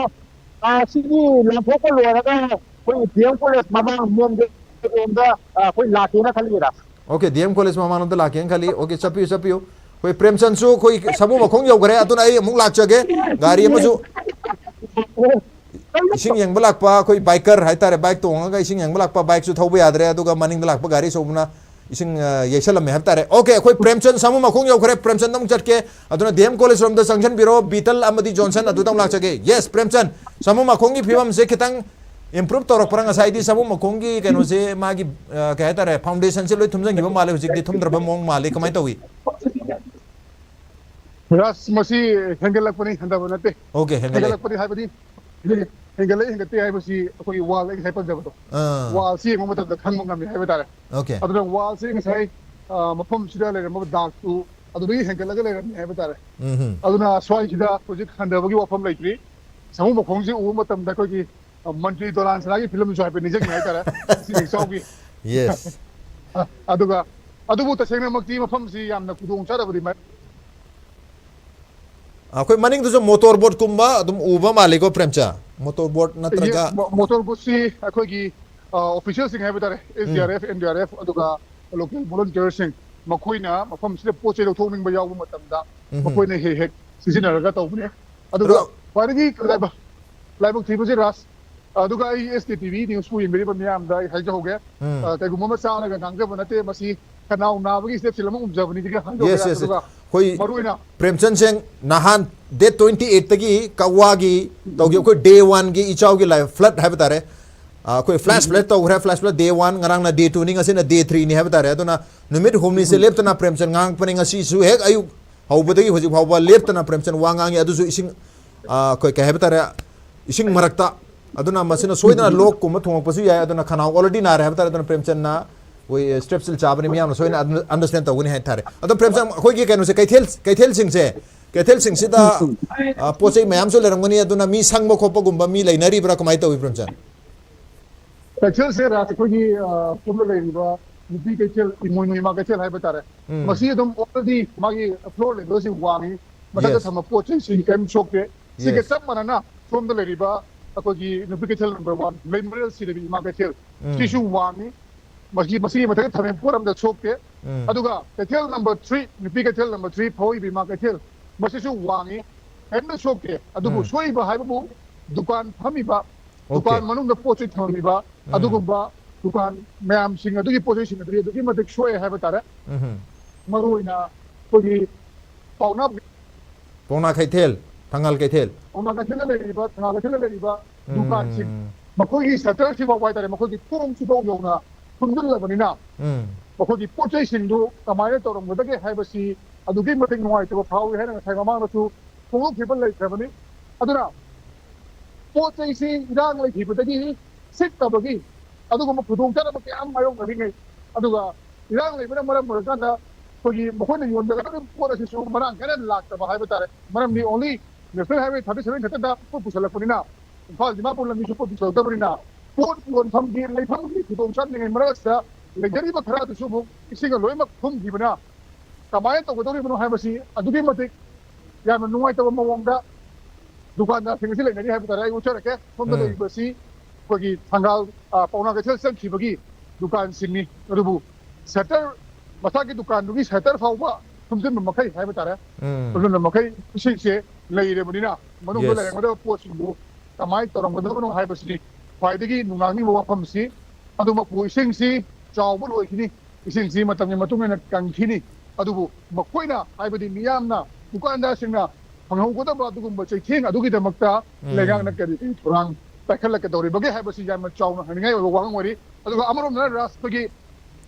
ꯑ, ꯁꯤꯒꯤ ꯂꯥꯟꯊꯣꯛꯄ ꯂꯣꯏꯔꯒ ꯑꯩꯈꯣꯏ ꯗꯤ ꯑꯦꯝ ꯀꯣꯂꯦꯖ ꯃꯃꯥꯡ ꯂꯣꯝꯗ, ꯂꯣꯝꯗ, ꯑ, ꯑꯩꯈꯣꯏ ꯂꯥꯛꯀꯦꯅ ꯈꯜꯂꯤꯔꯥ? ꯑꯣꯀꯦ, ꯗꯤ ꯑꯦꯝ ꯀꯣꯂꯦꯖ ꯃꯃꯥꯡꯂꯣꯝꯗ ꯂꯥꯛꯀꯦꯅ ꯈꯜꯂꯤ꯫ ꯑꯣꯀꯦ, ꯆꯠꯄꯤꯌꯨ, ꯆꯠꯄꯤꯌꯨ꯫ ꯑꯩꯈꯣꯏ ꯄ꯭ꯔꯦꯝꯆꯟꯁꯨ ꯑꯩꯈꯣꯏ ꯁꯥꯃꯨ ꯃꯈꯣꯡ ꯌꯧꯈ꯭ꯔꯦ, ꯑꯗꯨꯅ ꯑꯩ ꯑꯃꯨꯛ ꯂꯥꯛꯆꯒꯦ꯫ ꯒꯥꯔꯤ ꯑꯃꯁꯨ, ꯏꯁꯤꯡ ꯌꯦꯡꯕ ꯂꯥꯛꯄ ꯑꯩꯈꯣꯏ ꯕꯥꯏꯀꯔ ꯍꯥꯏꯇꯥꯔꯦ, ꯕꯥꯏꯛ ꯇꯣꯡꯉꯒ ꯏꯁꯤꯡ ꯌꯦꯡꯕ ꯂꯥꯛꯄ, ꯕꯥꯏꯛꯁꯨ ꯊꯧꯕ ꯌꯥꯗ꯭ꯔꯦ, ꯑꯗꯨꯒ ꯃꯅꯤꯡꯗ ꯂꯥꯛꯄ ꯒꯥꯔꯤ ꯑꯆꯧꯕꯅ ꯏꯁꯤꯡ, ꯑ, ꯌꯩꯁꯜꯂꯝꯃꯦ ꯍꯥꯏꯕ ꯇꯥꯔꯦ꯫ ꯑꯣꯀꯦ, ꯑꯩꯈꯣꯏ ꯄ꯭ꯔꯦꯝꯆꯟ ꯁꯥꯃꯨ ꯃꯈꯣꯡ ꯌꯧꯈ꯭ꯔꯦ, ꯄ꯭ꯔꯦꯝꯆꯟꯗ ꯑꯃꯨꯛ ꯆꯠꯀꯦ꯫ ꯑꯗꯨꯅ ꯗꯤ ꯑꯦꯝ ꯀꯣꯂꯦꯖ ꯔꯣꯝꯗ ꯆꯪꯁꯤꯟꯕꯤꯔꯣ, ꯕꯤꯇꯜ ꯑꯃꯗꯤ ꯖꯣꯟꯁꯟ ꯑꯗꯨꯗ ꯑꯃꯨꯛ ꯂꯥꯛꯆꯒꯦ꯫ ꯌꯦꯁ, ꯄ꯭ꯔꯦꯝꯆꯟ, ꯁꯥꯃꯨ ꯃꯈꯣꯡꯒꯤ ꯐꯤꯕꯝꯁꯦ ꯈꯤꯇꯪ ꯏꯝꯄ꯭ꯔꯨꯞ ꯇꯧꯔꯛꯄ꯭ꯔꯥ? ꯉꯁꯥꯏꯗꯤ ꯁꯥꯃꯨ ꯃꯈꯣꯡꯒꯤ ꯀꯩꯅꯣꯁꯦ, ꯃꯥꯒꯤ, ꯑ, ꯀꯩ ꯍꯥꯏꯇꯥꯔꯦ, ꯐꯥꯎꯟꯗꯦꯁꯟꯁꯦ ꯂꯣꯏ ꯊꯨꯝꯖꯤꯟꯈꯤꯕ ꯃꯥꯜꯂꯦ, ꯍꯧꯖꯤꯛꯇꯤ ꯊꯨꯝꯗ꯭ꯔꯕ ꯃꯑꯣꯡ ꯃꯥꯜꯂꯤ, ꯀꯃꯥꯏꯅ ꯇꯧꯏ? ꯔꯥꯖ, ꯃꯁꯤ ꯍꯦꯟꯒꯠꯂꯛꯄꯅꯤ, ꯍꯟꯊꯕ ꯅꯠꯇꯦ꯫ ꯑꯣꯀꯦ, ꯍꯦꯟꯒꯠꯂꯛꯑꯦ꯫ ꯍꯦꯟꯒꯠꯂꯛꯄꯅꯤ ꯍꯥꯏꯕꯗꯤ, ꯍꯦꯟꯒꯠꯂꯛꯏ ꯍꯦꯟꯒꯠꯇꯦ ꯍꯥꯏꯕꯁꯤ ꯑꯩꯈꯣꯏꯒꯤ ꯋꯥꯜ, ꯑꯩ ꯉꯁꯥꯏ ꯄꯟꯖꯕꯗꯣ, ꯑꯥ꯫ ꯋꯥꯜꯁꯤ ꯌꯦꯡꯕ ꯃꯇꯝꯗ ꯈꯪꯕ ꯉꯝꯃꯤ ꯍꯥꯏꯕ ꯇꯥꯔꯦ꯫ ꯑꯣꯀꯦ꯫ ꯑꯗꯨꯅ ꯋꯥꯜꯁꯤ ꯉꯁꯥꯏ, ꯑ, ꯃꯐꯝꯁꯤꯗ ꯂꯩꯔꯝꯕ ꯗꯥꯛꯇꯨ ꯑꯗꯨꯗꯒꯤ ꯍꯦꯟꯒꯠꯂꯒ ꯂꯩꯔꯝꯃꯤ ꯍꯥꯏꯕ ꯇꯥꯔꯦ꯫ ꯎꯝꯍꯨꯝ꯫ ꯑꯗꯨꯅ ꯁ꯭ꯋꯥꯏꯁꯤꯗ ꯍꯧꯖꯤꯛ ꯍꯟꯊꯕꯒꯤ ꯋꯥꯐꯝ ꯂꯩꯇ꯭ꯔꯤ꯫ ꯁꯥꯃꯨ ꯃꯈꯣꯡꯁꯤ ꯎꯕ ꯃꯇꯝꯗ ꯑꯩꯈꯣꯏꯒꯤ, ꯑ, ꯃꯟꯇ꯭ꯔꯤ ꯗꯣꯂꯥꯟ ꯁꯅꯥꯒꯤ ꯐꯤꯂꯝꯁꯨ ꯍꯥꯏꯐꯦꯠ ꯅꯤꯡꯁꯤꯡꯉꯤ ꯍꯥꯏꯇꯥꯔꯦ꯫ ꯁꯤ ꯏꯆꯥꯎꯒꯤ꯫ ꯌꯦꯁ꯫ ꯑ, ꯑꯗꯨꯒ ꯑꯗꯨꯕꯨ ꯇꯁꯦꯡꯅꯃꯛꯇꯤ ꯃꯐꯝꯁꯤ ꯌꯥꯝꯅ ꯈꯨꯗꯣꯡ ꯆꯥꯗꯕꯗꯤ ꯃꯥꯏ- ꯑꯩꯈꯣꯏ ꯃꯅꯤꯡꯗꯁꯨ ꯃꯣꯇꯣꯔ ꯕꯣꯠꯀꯨꯝꯕ ꯑꯗꯨꯝ ꯎꯕ ꯃꯥꯜꯂꯤꯀꯣ, ꯄ꯭ꯔꯦꯝꯆꯟ? ꯃꯣꯇꯣꯔ ꯕꯣꯠ ꯅꯠꯇ꯭ꯔꯒ ꯃꯣꯇꯣꯔ ꯕꯣꯠꯁꯤ ꯑꯩꯈꯣꯏꯒꯤ ꯑꯣꯐꯤꯁꯤꯌꯦꯜꯁꯤꯡ ꯍꯥꯏꯕ ꯇꯥꯔꯦ, S D R F, and D R F, ꯑꯗꯨꯒ ꯂꯣꯀꯦꯜ ꯚꯣꯂꯨꯟꯇꯤꯌꯔꯁꯤꯡ, ꯃꯈꯣꯏꯅ ꯃꯐꯝꯁꯤꯗ ꯄꯣꯠ ꯆꯩ ꯂꯧꯊꯣꯛꯅꯤꯡꯕ ꯌꯥꯎꯕ ꯃꯇꯝꯗ ꯃꯈꯣꯏꯅ ꯍꯦꯛ ꯍꯦꯛ ꯁꯤꯖꯤꯟꯅꯔꯒ ꯇꯧꯕꯅꯦ꯫ ꯑꯗꯨꯒ ꯈ꯭ꯋꯥꯏꯗꯒꯤ ꯂꯥꯏꯕꯛ ꯂꯥꯏꯕꯛ ꯊꯤꯕꯁꯤ, ꯔꯥꯖ, ꯑꯗꯨꯒ ꯑꯩ ꯑꯦꯁ ꯀꯦ ꯇꯤ ꯚꯤ ꯅ꯭ꯌꯨꯁꯄꯨ ꯌꯦꯡꯕꯤꯔꯤꯕ ꯃꯤꯌꯥꯝꯗ ꯑꯩ ꯍꯥꯏꯖꯍꯧꯒꯦ꯫ ꯀꯩꯒꯨꯝꯕ ꯑꯃ ꯆꯥꯔꯒ ꯉꯥꯡꯖꯕ ꯅꯠꯇꯦ, ꯃꯁꯤ ꯈꯅꯥꯎ ꯅꯥꯕꯒꯤ ꯁ꯭ꯇꯦꯞꯁꯤꯜ ꯑꯃ ꯎꯝꯖꯕꯅꯤ꯫ ꯍꯥꯏꯖꯍꯧꯒꯦ꯫ Yes, yes, yes. ꯑꯗꯨꯒ ꯑꯩꯈꯣꯏ ꯃꯔꯨꯑꯣꯏꯅ ꯄ꯭ꯔꯦꯝꯆꯟ ꯁꯤꯡ, ꯅꯍꯥꯟ ꯗꯦꯠ ꯇ꯭ꯋꯦꯟꯇꯤ ꯑꯩꯠꯇꯒꯤ ꯀꯛꯋꯥꯒꯤ ꯇꯧꯈꯤꯕ ꯑꯩꯈꯣꯏ ꯗꯦ ꯋꯥꯟꯒꯤ ꯏꯆꯥꯎꯒꯤ ꯂꯥꯏꯐ ꯐ꯭ꯂꯠ ꯍꯥꯏꯕ ꯇꯥꯔꯦ, ꯑꯩꯈꯣꯏ ꯐ꯭ꯂꯥꯁ ꯐ꯭ꯂꯠ ꯇꯧꯈ꯭ꯔꯦ꯫ ꯐ꯭ꯂꯥꯁ ꯐ꯭ꯂꯠ ꯗꯦ ꯋꯥꯟ, ꯉꯔꯥꯡꯅ ꯗꯦ ꯇꯨꯅꯤ, ꯉꯁꯤꯅ ꯗꯦ ꯊ꯭ꯔꯤꯅꯤ ꯍꯥꯏꯕ ꯇꯥꯔꯦ꯫ ꯑꯗꯨꯅ ꯅꯨꯃꯤꯠ ꯍꯨꯝꯅꯤꯁꯦ ꯂꯦꯞꯇꯅ ꯄ꯭ꯔꯦꯝꯆꯟ ꯉꯥꯡꯉꯛꯄꯅꯤ꯫ ꯉꯁꯤꯁꯨ ꯍꯦꯛ ꯑꯌꯨꯛ ꯍꯧꯕꯗꯒꯤ ꯍꯧꯖꯤꯛ ꯐꯥꯎꯕ ꯂꯦꯞꯇꯅ ꯄ꯭ꯔꯦꯝꯆꯟ ꯋꯥ ꯉꯥꯡꯉꯤ꯫ ꯑꯗꯨꯁꯨ ꯏꯁꯤꯡ, ꯑꯩꯈꯣꯏ ꯀꯩ ꯍꯥꯏꯕ ꯇꯥꯔꯦ, ꯏꯁꯤꯡ ꯃꯔꯛꯇ꯫ ꯑꯗꯨꯅ ꯃꯁꯤꯅ ꯁꯣꯏꯗꯅ ꯂꯣꯛꯀꯨꯝꯕ ꯊꯨꯡꯉꯛꯄꯁꯨ ꯌꯥꯏ꯫ ꯑꯗꯨꯅ ꯈꯅꯥꯎ ꯑꯣꯜꯔꯦꯗꯤ ꯅꯥꯔꯦ ꯍꯥꯏꯕ ꯇꯥꯔꯦ꯫ ꯑꯗꯨꯅ ꯄ꯭ꯔꯦꯝꯆꯟꯅ ꯑꯩꯈꯣꯏ ꯁ꯭ꯇꯦꯞꯁꯤꯜ ꯆꯥꯕꯅꯤ, ꯃꯤꯌꯥꯝꯅ ꯁꯣꯏꯅ ꯑꯟꯗꯔꯁ꯭ꯇꯦꯟ ꯇꯧꯒꯅꯤ ꯍꯥꯏ ꯇꯥꯔꯦ꯫ ꯑꯗꯣ ꯄ꯭ꯔꯦꯝꯆꯟ, ꯑꯩꯈꯣꯏꯒꯤ ꯀꯩꯅꯣꯁꯦ, ꯀꯩꯊꯦꯜ, ꯀꯩꯊꯦꯜꯁꯤꯡꯁꯦ, ꯀꯩꯊꯦꯜꯁꯤꯡꯁꯤꯗ ꯄꯣꯠ ꯆꯩ ꯃꯌꯥꯝꯁꯨ ꯂꯩꯔꯝꯒꯅꯤ꯫ ꯑꯗꯨꯅ ꯃꯤ ꯁꯪꯕ ꯈꯣꯠꯄꯒꯨꯝꯕ ꯃꯤ ꯂꯩꯅꯔꯤꯕ꯭ꯔꯥ, ꯀꯃꯥꯏꯅ ꯇꯧꯋꯤ, ꯄ꯭ꯔꯦꯝꯆꯟ? ꯀꯩꯊꯦꯜꯁꯦ, ꯔꯥꯖ, ꯑꯩꯈꯣꯏꯒꯤ ꯁꯣꯝꯗ ꯂꯩꯔꯤꯕ ꯅꯨꯄꯤ ꯀꯩꯊꯦꯜ, ꯏꯃꯣꯏꯅꯨ ꯏꯃꯥ ꯀꯩꯊꯦꯜ ꯍꯥꯏꯕ ꯇꯥꯔꯦ, ꯃꯁꯤ ꯑꯗꯨꯝ ꯑꯣꯜꯔꯦꯗꯤ ꯃꯥꯒꯤ ꯐ꯭ꯂꯣꯔ ꯂꯦꯚꯦꯜꯁꯤ ꯋꯥꯡꯉꯤ꯫ ꯃꯊꯛꯇ ꯊꯝꯕ ꯄꯣꯠ ꯆꯩꯁꯤꯡ ꯀꯔꯤꯝ ꯁꯣꯛꯇꯦ꯫ ꯁꯤꯒ ꯆꯞ ꯃꯥꯟꯅꯅ ꯁꯣꯝꯗ ꯂꯩꯔꯤꯕ ꯑꯩꯈꯣꯏꯒꯤ ꯅꯨꯄꯤ ꯀꯩꯊꯦꯜ ꯅꯝꯕꯔ ꯋꯥꯟ, ꯂꯩꯃꯔꯦꯜ ꯁꯤꯗꯕꯤ ꯏꯃꯥ ꯀꯩꯊꯦꯜ, ꯁꯤꯁꯨ ꯋꯥꯡꯉꯤ꯫ ꯃꯁꯤ, ꯃꯁꯤꯒꯤ ꯃꯊꯛꯇ ꯊꯝꯃꯤꯕ ꯄꯣꯠ ꯑꯝꯇ ꯁꯣꯛꯇꯦ꯫ ꯑꯗꯨꯒ ꯀꯩꯊꯦꯜ ꯅꯝꯕꯔ ꯊ꯭ꯔꯤ, ꯅꯨꯄꯤ ꯀꯩꯊꯦꯜ ꯅꯝꯕꯔ ꯊ꯭ꯔꯤ, ꯐꯧꯏꯕꯤ ꯏꯃꯥ ꯀꯩꯊꯦꯜ, ꯃꯁꯤꯁꯨ ꯋꯥꯡꯉꯤ, ꯀꯔꯤꯝꯇ ꯁꯣꯛꯇꯦ꯫ ꯑꯗꯨꯕꯨ ꯁꯣꯛꯏꯕ ꯍꯥꯏꯕꯕꯨ ꯗꯨꯀꯥꯟ ꯐꯝꯃꯤꯕ, ꯗꯨꯀꯥꯟ ꯃꯅꯨꯡꯗ ꯄꯣꯠ ꯆꯩ ꯊꯝꯃꯝꯃꯤꯕ ꯑꯗꯨꯒꯨꯝꯕ ꯗꯨꯀꯥꯟ ꯃꯌꯥꯝꯁꯤꯡ ꯑꯗꯨꯒꯤ ꯄꯣꯠ ꯆꯩꯁꯤꯡ ꯑꯗꯨꯗꯤ ꯑꯗꯨꯛꯀꯤ ꯃꯇꯤꯛ ꯁꯣꯛꯑꯦ ꯍꯥꯏꯕ ꯇꯥꯔꯦ꯫ ꯃꯔꯨꯑꯣꯏꯅ ꯑꯩꯈꯣꯏꯒꯤ ꯄꯥꯎꯅꯥ ꯄꯥꯎꯅꯥ ꯀꯩꯊꯦꯜ, ꯊꯪꯒꯥꯜ ꯀꯩꯊꯦꯜ꯫ ꯄꯥꯎꯅꯥ ꯀꯩꯊꯦꯜꯗ ꯂꯩꯔꯤꯕ, ꯊꯪꯒꯥꯜ ꯀꯩꯊꯦꯜꯗ ꯂꯩꯔꯤꯕ ꯗꯨꯀꯥꯟꯁꯤꯡ, ꯃꯈꯣꯏꯒꯤ ꯁꯇꯔꯁꯤ ꯐꯥꯎꯕ ꯍꯥꯏꯇꯥꯔꯦ, ꯃꯈꯣꯏꯒꯤ ꯊꯣꯡꯁꯤ ꯐꯥꯎ ꯌꯧꯅ ꯊꯨꯝꯖꯤꯜꯂꯕꯅꯤꯅ, ꯃꯈꯣꯏꯒꯤ ꯄꯣꯠ ꯆꯩꯁꯤꯡꯗꯨ ꯀꯃꯥꯏꯅ ꯇꯧꯔꯝꯒꯗꯒꯦ ꯍꯥꯏꯕꯁꯤ ꯑꯗꯨꯛꯀꯤ ꯃꯇꯤꯛ ꯅꯨꯡꯉꯥꯏꯇꯕ ꯐꯥꯎꯏ ꯍꯥꯏꯅ ꯉꯁꯥꯏ ꯃꯃꯥꯡꯗꯁꯨ ꯐꯣꯡꯗꯣꯛꯈꯤꯕ ꯂꯩꯈ꯭ꯔꯕꯅꯤ꯫ ꯑꯗꯨꯅ ꯄꯣꯠ ꯆꯩꯁꯤ ꯏꯔꯥꯡ ꯂꯩꯈꯤꯕꯗꯒꯤ ꯁꯤꯠꯇꯕꯒꯤ ꯑꯗꯨꯒꯨꯝꯕ ꯈꯨꯗꯣꯡꯆꯥꯗꯕ ꯀꯌꯥ ꯑꯃ ꯃꯥꯌꯣꯛꯅꯔꯤꯉꯩ, ꯑꯗꯨꯒ ꯏꯔꯥꯡ ꯂꯩꯕꯅ ꯃꯔꯝ ꯑꯣꯏꯔꯀꯥꯟꯗ ꯑꯩꯈꯣꯏꯒꯤ ꯃꯈꯣꯏꯅ ꯌꯣꯟꯖꯒꯗꯕ ꯄꯣꯠ ꯑꯁꯤꯁꯨ ꯃꯔꯥꯡ ꯀꯥꯏꯅ ꯂꯥꯛꯇꯕ ꯍꯥꯏꯕ ꯇꯥꯔꯦ꯫ ꯃꯔꯝꯗꯤ only National Highway thirty seven ꯈꯛꯇꯗ ꯄꯣꯠ ꯄꯨꯁꯜꯂꯛꯄꯅꯤꯅ, ꯏꯝꯐꯥꯜ ꯗꯤꯃꯥꯄꯨꯔ ꯂꯝꯕꯤꯁꯨ ꯄꯣꯠ ꯄꯨꯁꯜꯂꯛꯇꯕꯅꯤꯅ, ꯄꯣꯠ ꯌꯣꯟꯐꯝꯒꯤ, ꯂꯩꯐꯝꯒꯤ ꯈꯨꯗꯣꯡ ꯆꯥꯗ꯭ꯔꯤꯉꯩ ꯃꯔꯛꯁꯤꯗ ꯂꯩꯖꯔꯤꯕ ꯈꯔꯗꯨꯁꯨ ꯑꯃꯨꯛ ꯏꯁꯤꯡꯅ ꯂꯣꯏꯅꯃꯛ ꯊꯨꯝꯈꯤꯕꯅ ꯀꯃꯥꯏꯅ ꯇꯧꯒꯗꯧꯔꯤꯕꯅꯣ ꯍꯥꯏꯕꯁꯤ ꯑꯗꯨꯛꯀꯤ ꯃꯇꯤꯛ ꯌꯥꯝꯅ ꯅꯨꯡꯉꯥꯏꯇꯕ ꯃꯑꯣꯡꯗ ꯗꯨꯀꯥꯟꯗꯥꯔꯁꯤꯡ ꯑꯁꯤ ꯂꯩꯅꯔꯤ ꯍꯥꯏꯕ ꯇꯥꯔꯦ꯫ ꯑꯩ ꯎꯠꯆꯔꯛꯀꯦ꯫ ꯁꯣꯝꯗ ꯎꯝ꯫ ꯂꯩꯔꯤꯕꯁꯤ ꯑꯩꯈꯣꯏꯒꯤ ꯊꯪꯒꯥꯜ, ꯑ, ꯄꯥꯎꯅꯥ ꯀꯩꯊꯦꯜ ꯆꯪꯈꯤꯕꯒꯤ ꯗꯨꯀꯥꯟꯁꯤꯡꯅꯤ꯫ ꯑꯗꯨꯕꯨ ꯁꯦꯇꯔ, ꯃꯁꯥꯒꯤ ꯗꯨꯀꯥꯟꯗꯨꯒꯤ ꯁꯦꯇꯔ ꯐꯥꯎꯕ ꯊꯨꯝꯖꯤꯟꯕ ꯃꯈꯩ ꯍꯥꯏꯕ ꯇꯥꯔꯦ, ꯎꯝ꯫ ꯊꯨꯝꯖꯤꯟꯕ ꯃꯈꯩ ꯏꯁꯤꯡꯁꯦ ꯂꯩꯔꯕꯅꯤꯅ ꯃꯅꯨꯡꯗ Yes. ꯂꯩꯔꯝꯒꯗꯕ ꯄꯣꯠꯁꯤꯡꯗꯨ ꯀꯃꯥꯏꯅ ꯇꯧꯔꯝꯒꯗꯕꯅꯣ ꯍꯥꯏꯕꯁꯤꯅꯤ ꯈ꯭ꯋꯥꯏꯗꯒꯤ ꯅꯨꯡꯅꯥꯡꯅꯤꯡꯕ ꯋꯥꯐꯝꯁꯤ꯫ ꯑꯗꯨꯃꯛꯄꯨ ꯏꯁꯤꯡꯁꯤ ꯆꯥꯎꯕ ꯂꯣꯏꯈꯤꯅꯤ, ꯏꯁꯤꯡꯁꯤ ꯃꯇꯝꯒꯤ ꯃꯇꯨꯡ ꯏꯟꯅ ꯀꯪꯈꯤꯅꯤ꯫ ꯑꯗꯨꯕꯨ ꯃꯈꯣꯏꯅ, ꯍꯥꯏꯕꯗꯤ ꯃꯤꯌꯥꯝꯅ, ꯗꯨꯀꯥꯟꯗꯥꯔꯁꯤꯡꯅ ꯐꯪꯍꯧꯒꯗꯕ ꯑꯗꯨꯒꯨꯝꯕ ꯆꯩꯊꯦꯡ ꯑꯗꯨꯒꯤꯗꯃꯛꯇ ꯎꯝ꯫ ꯂꯩꯉꯥꯛꯅ ꯀꯔꯤ ꯀꯔꯤ ꯊꯧꯔꯥꯡ ꯄꯥꯏꯈꯠꯂꯛꯀꯗꯧꯔꯤꯕꯒꯦ ꯍꯥꯏꯕꯁꯤ ꯌꯥꯝꯅ ꯆꯥꯎꯅ ꯍꯪꯅꯤꯡꯉꯥꯏ ꯑꯣꯏꯕ ꯋꯥꯍꯪ ꯑꯣꯏꯔꯤ꯫ ꯑꯗꯨꯒ ꯑꯃꯔꯣꯝꯗꯅ ꯔꯥꯖ, ꯑꯩꯈꯣꯏꯒꯤ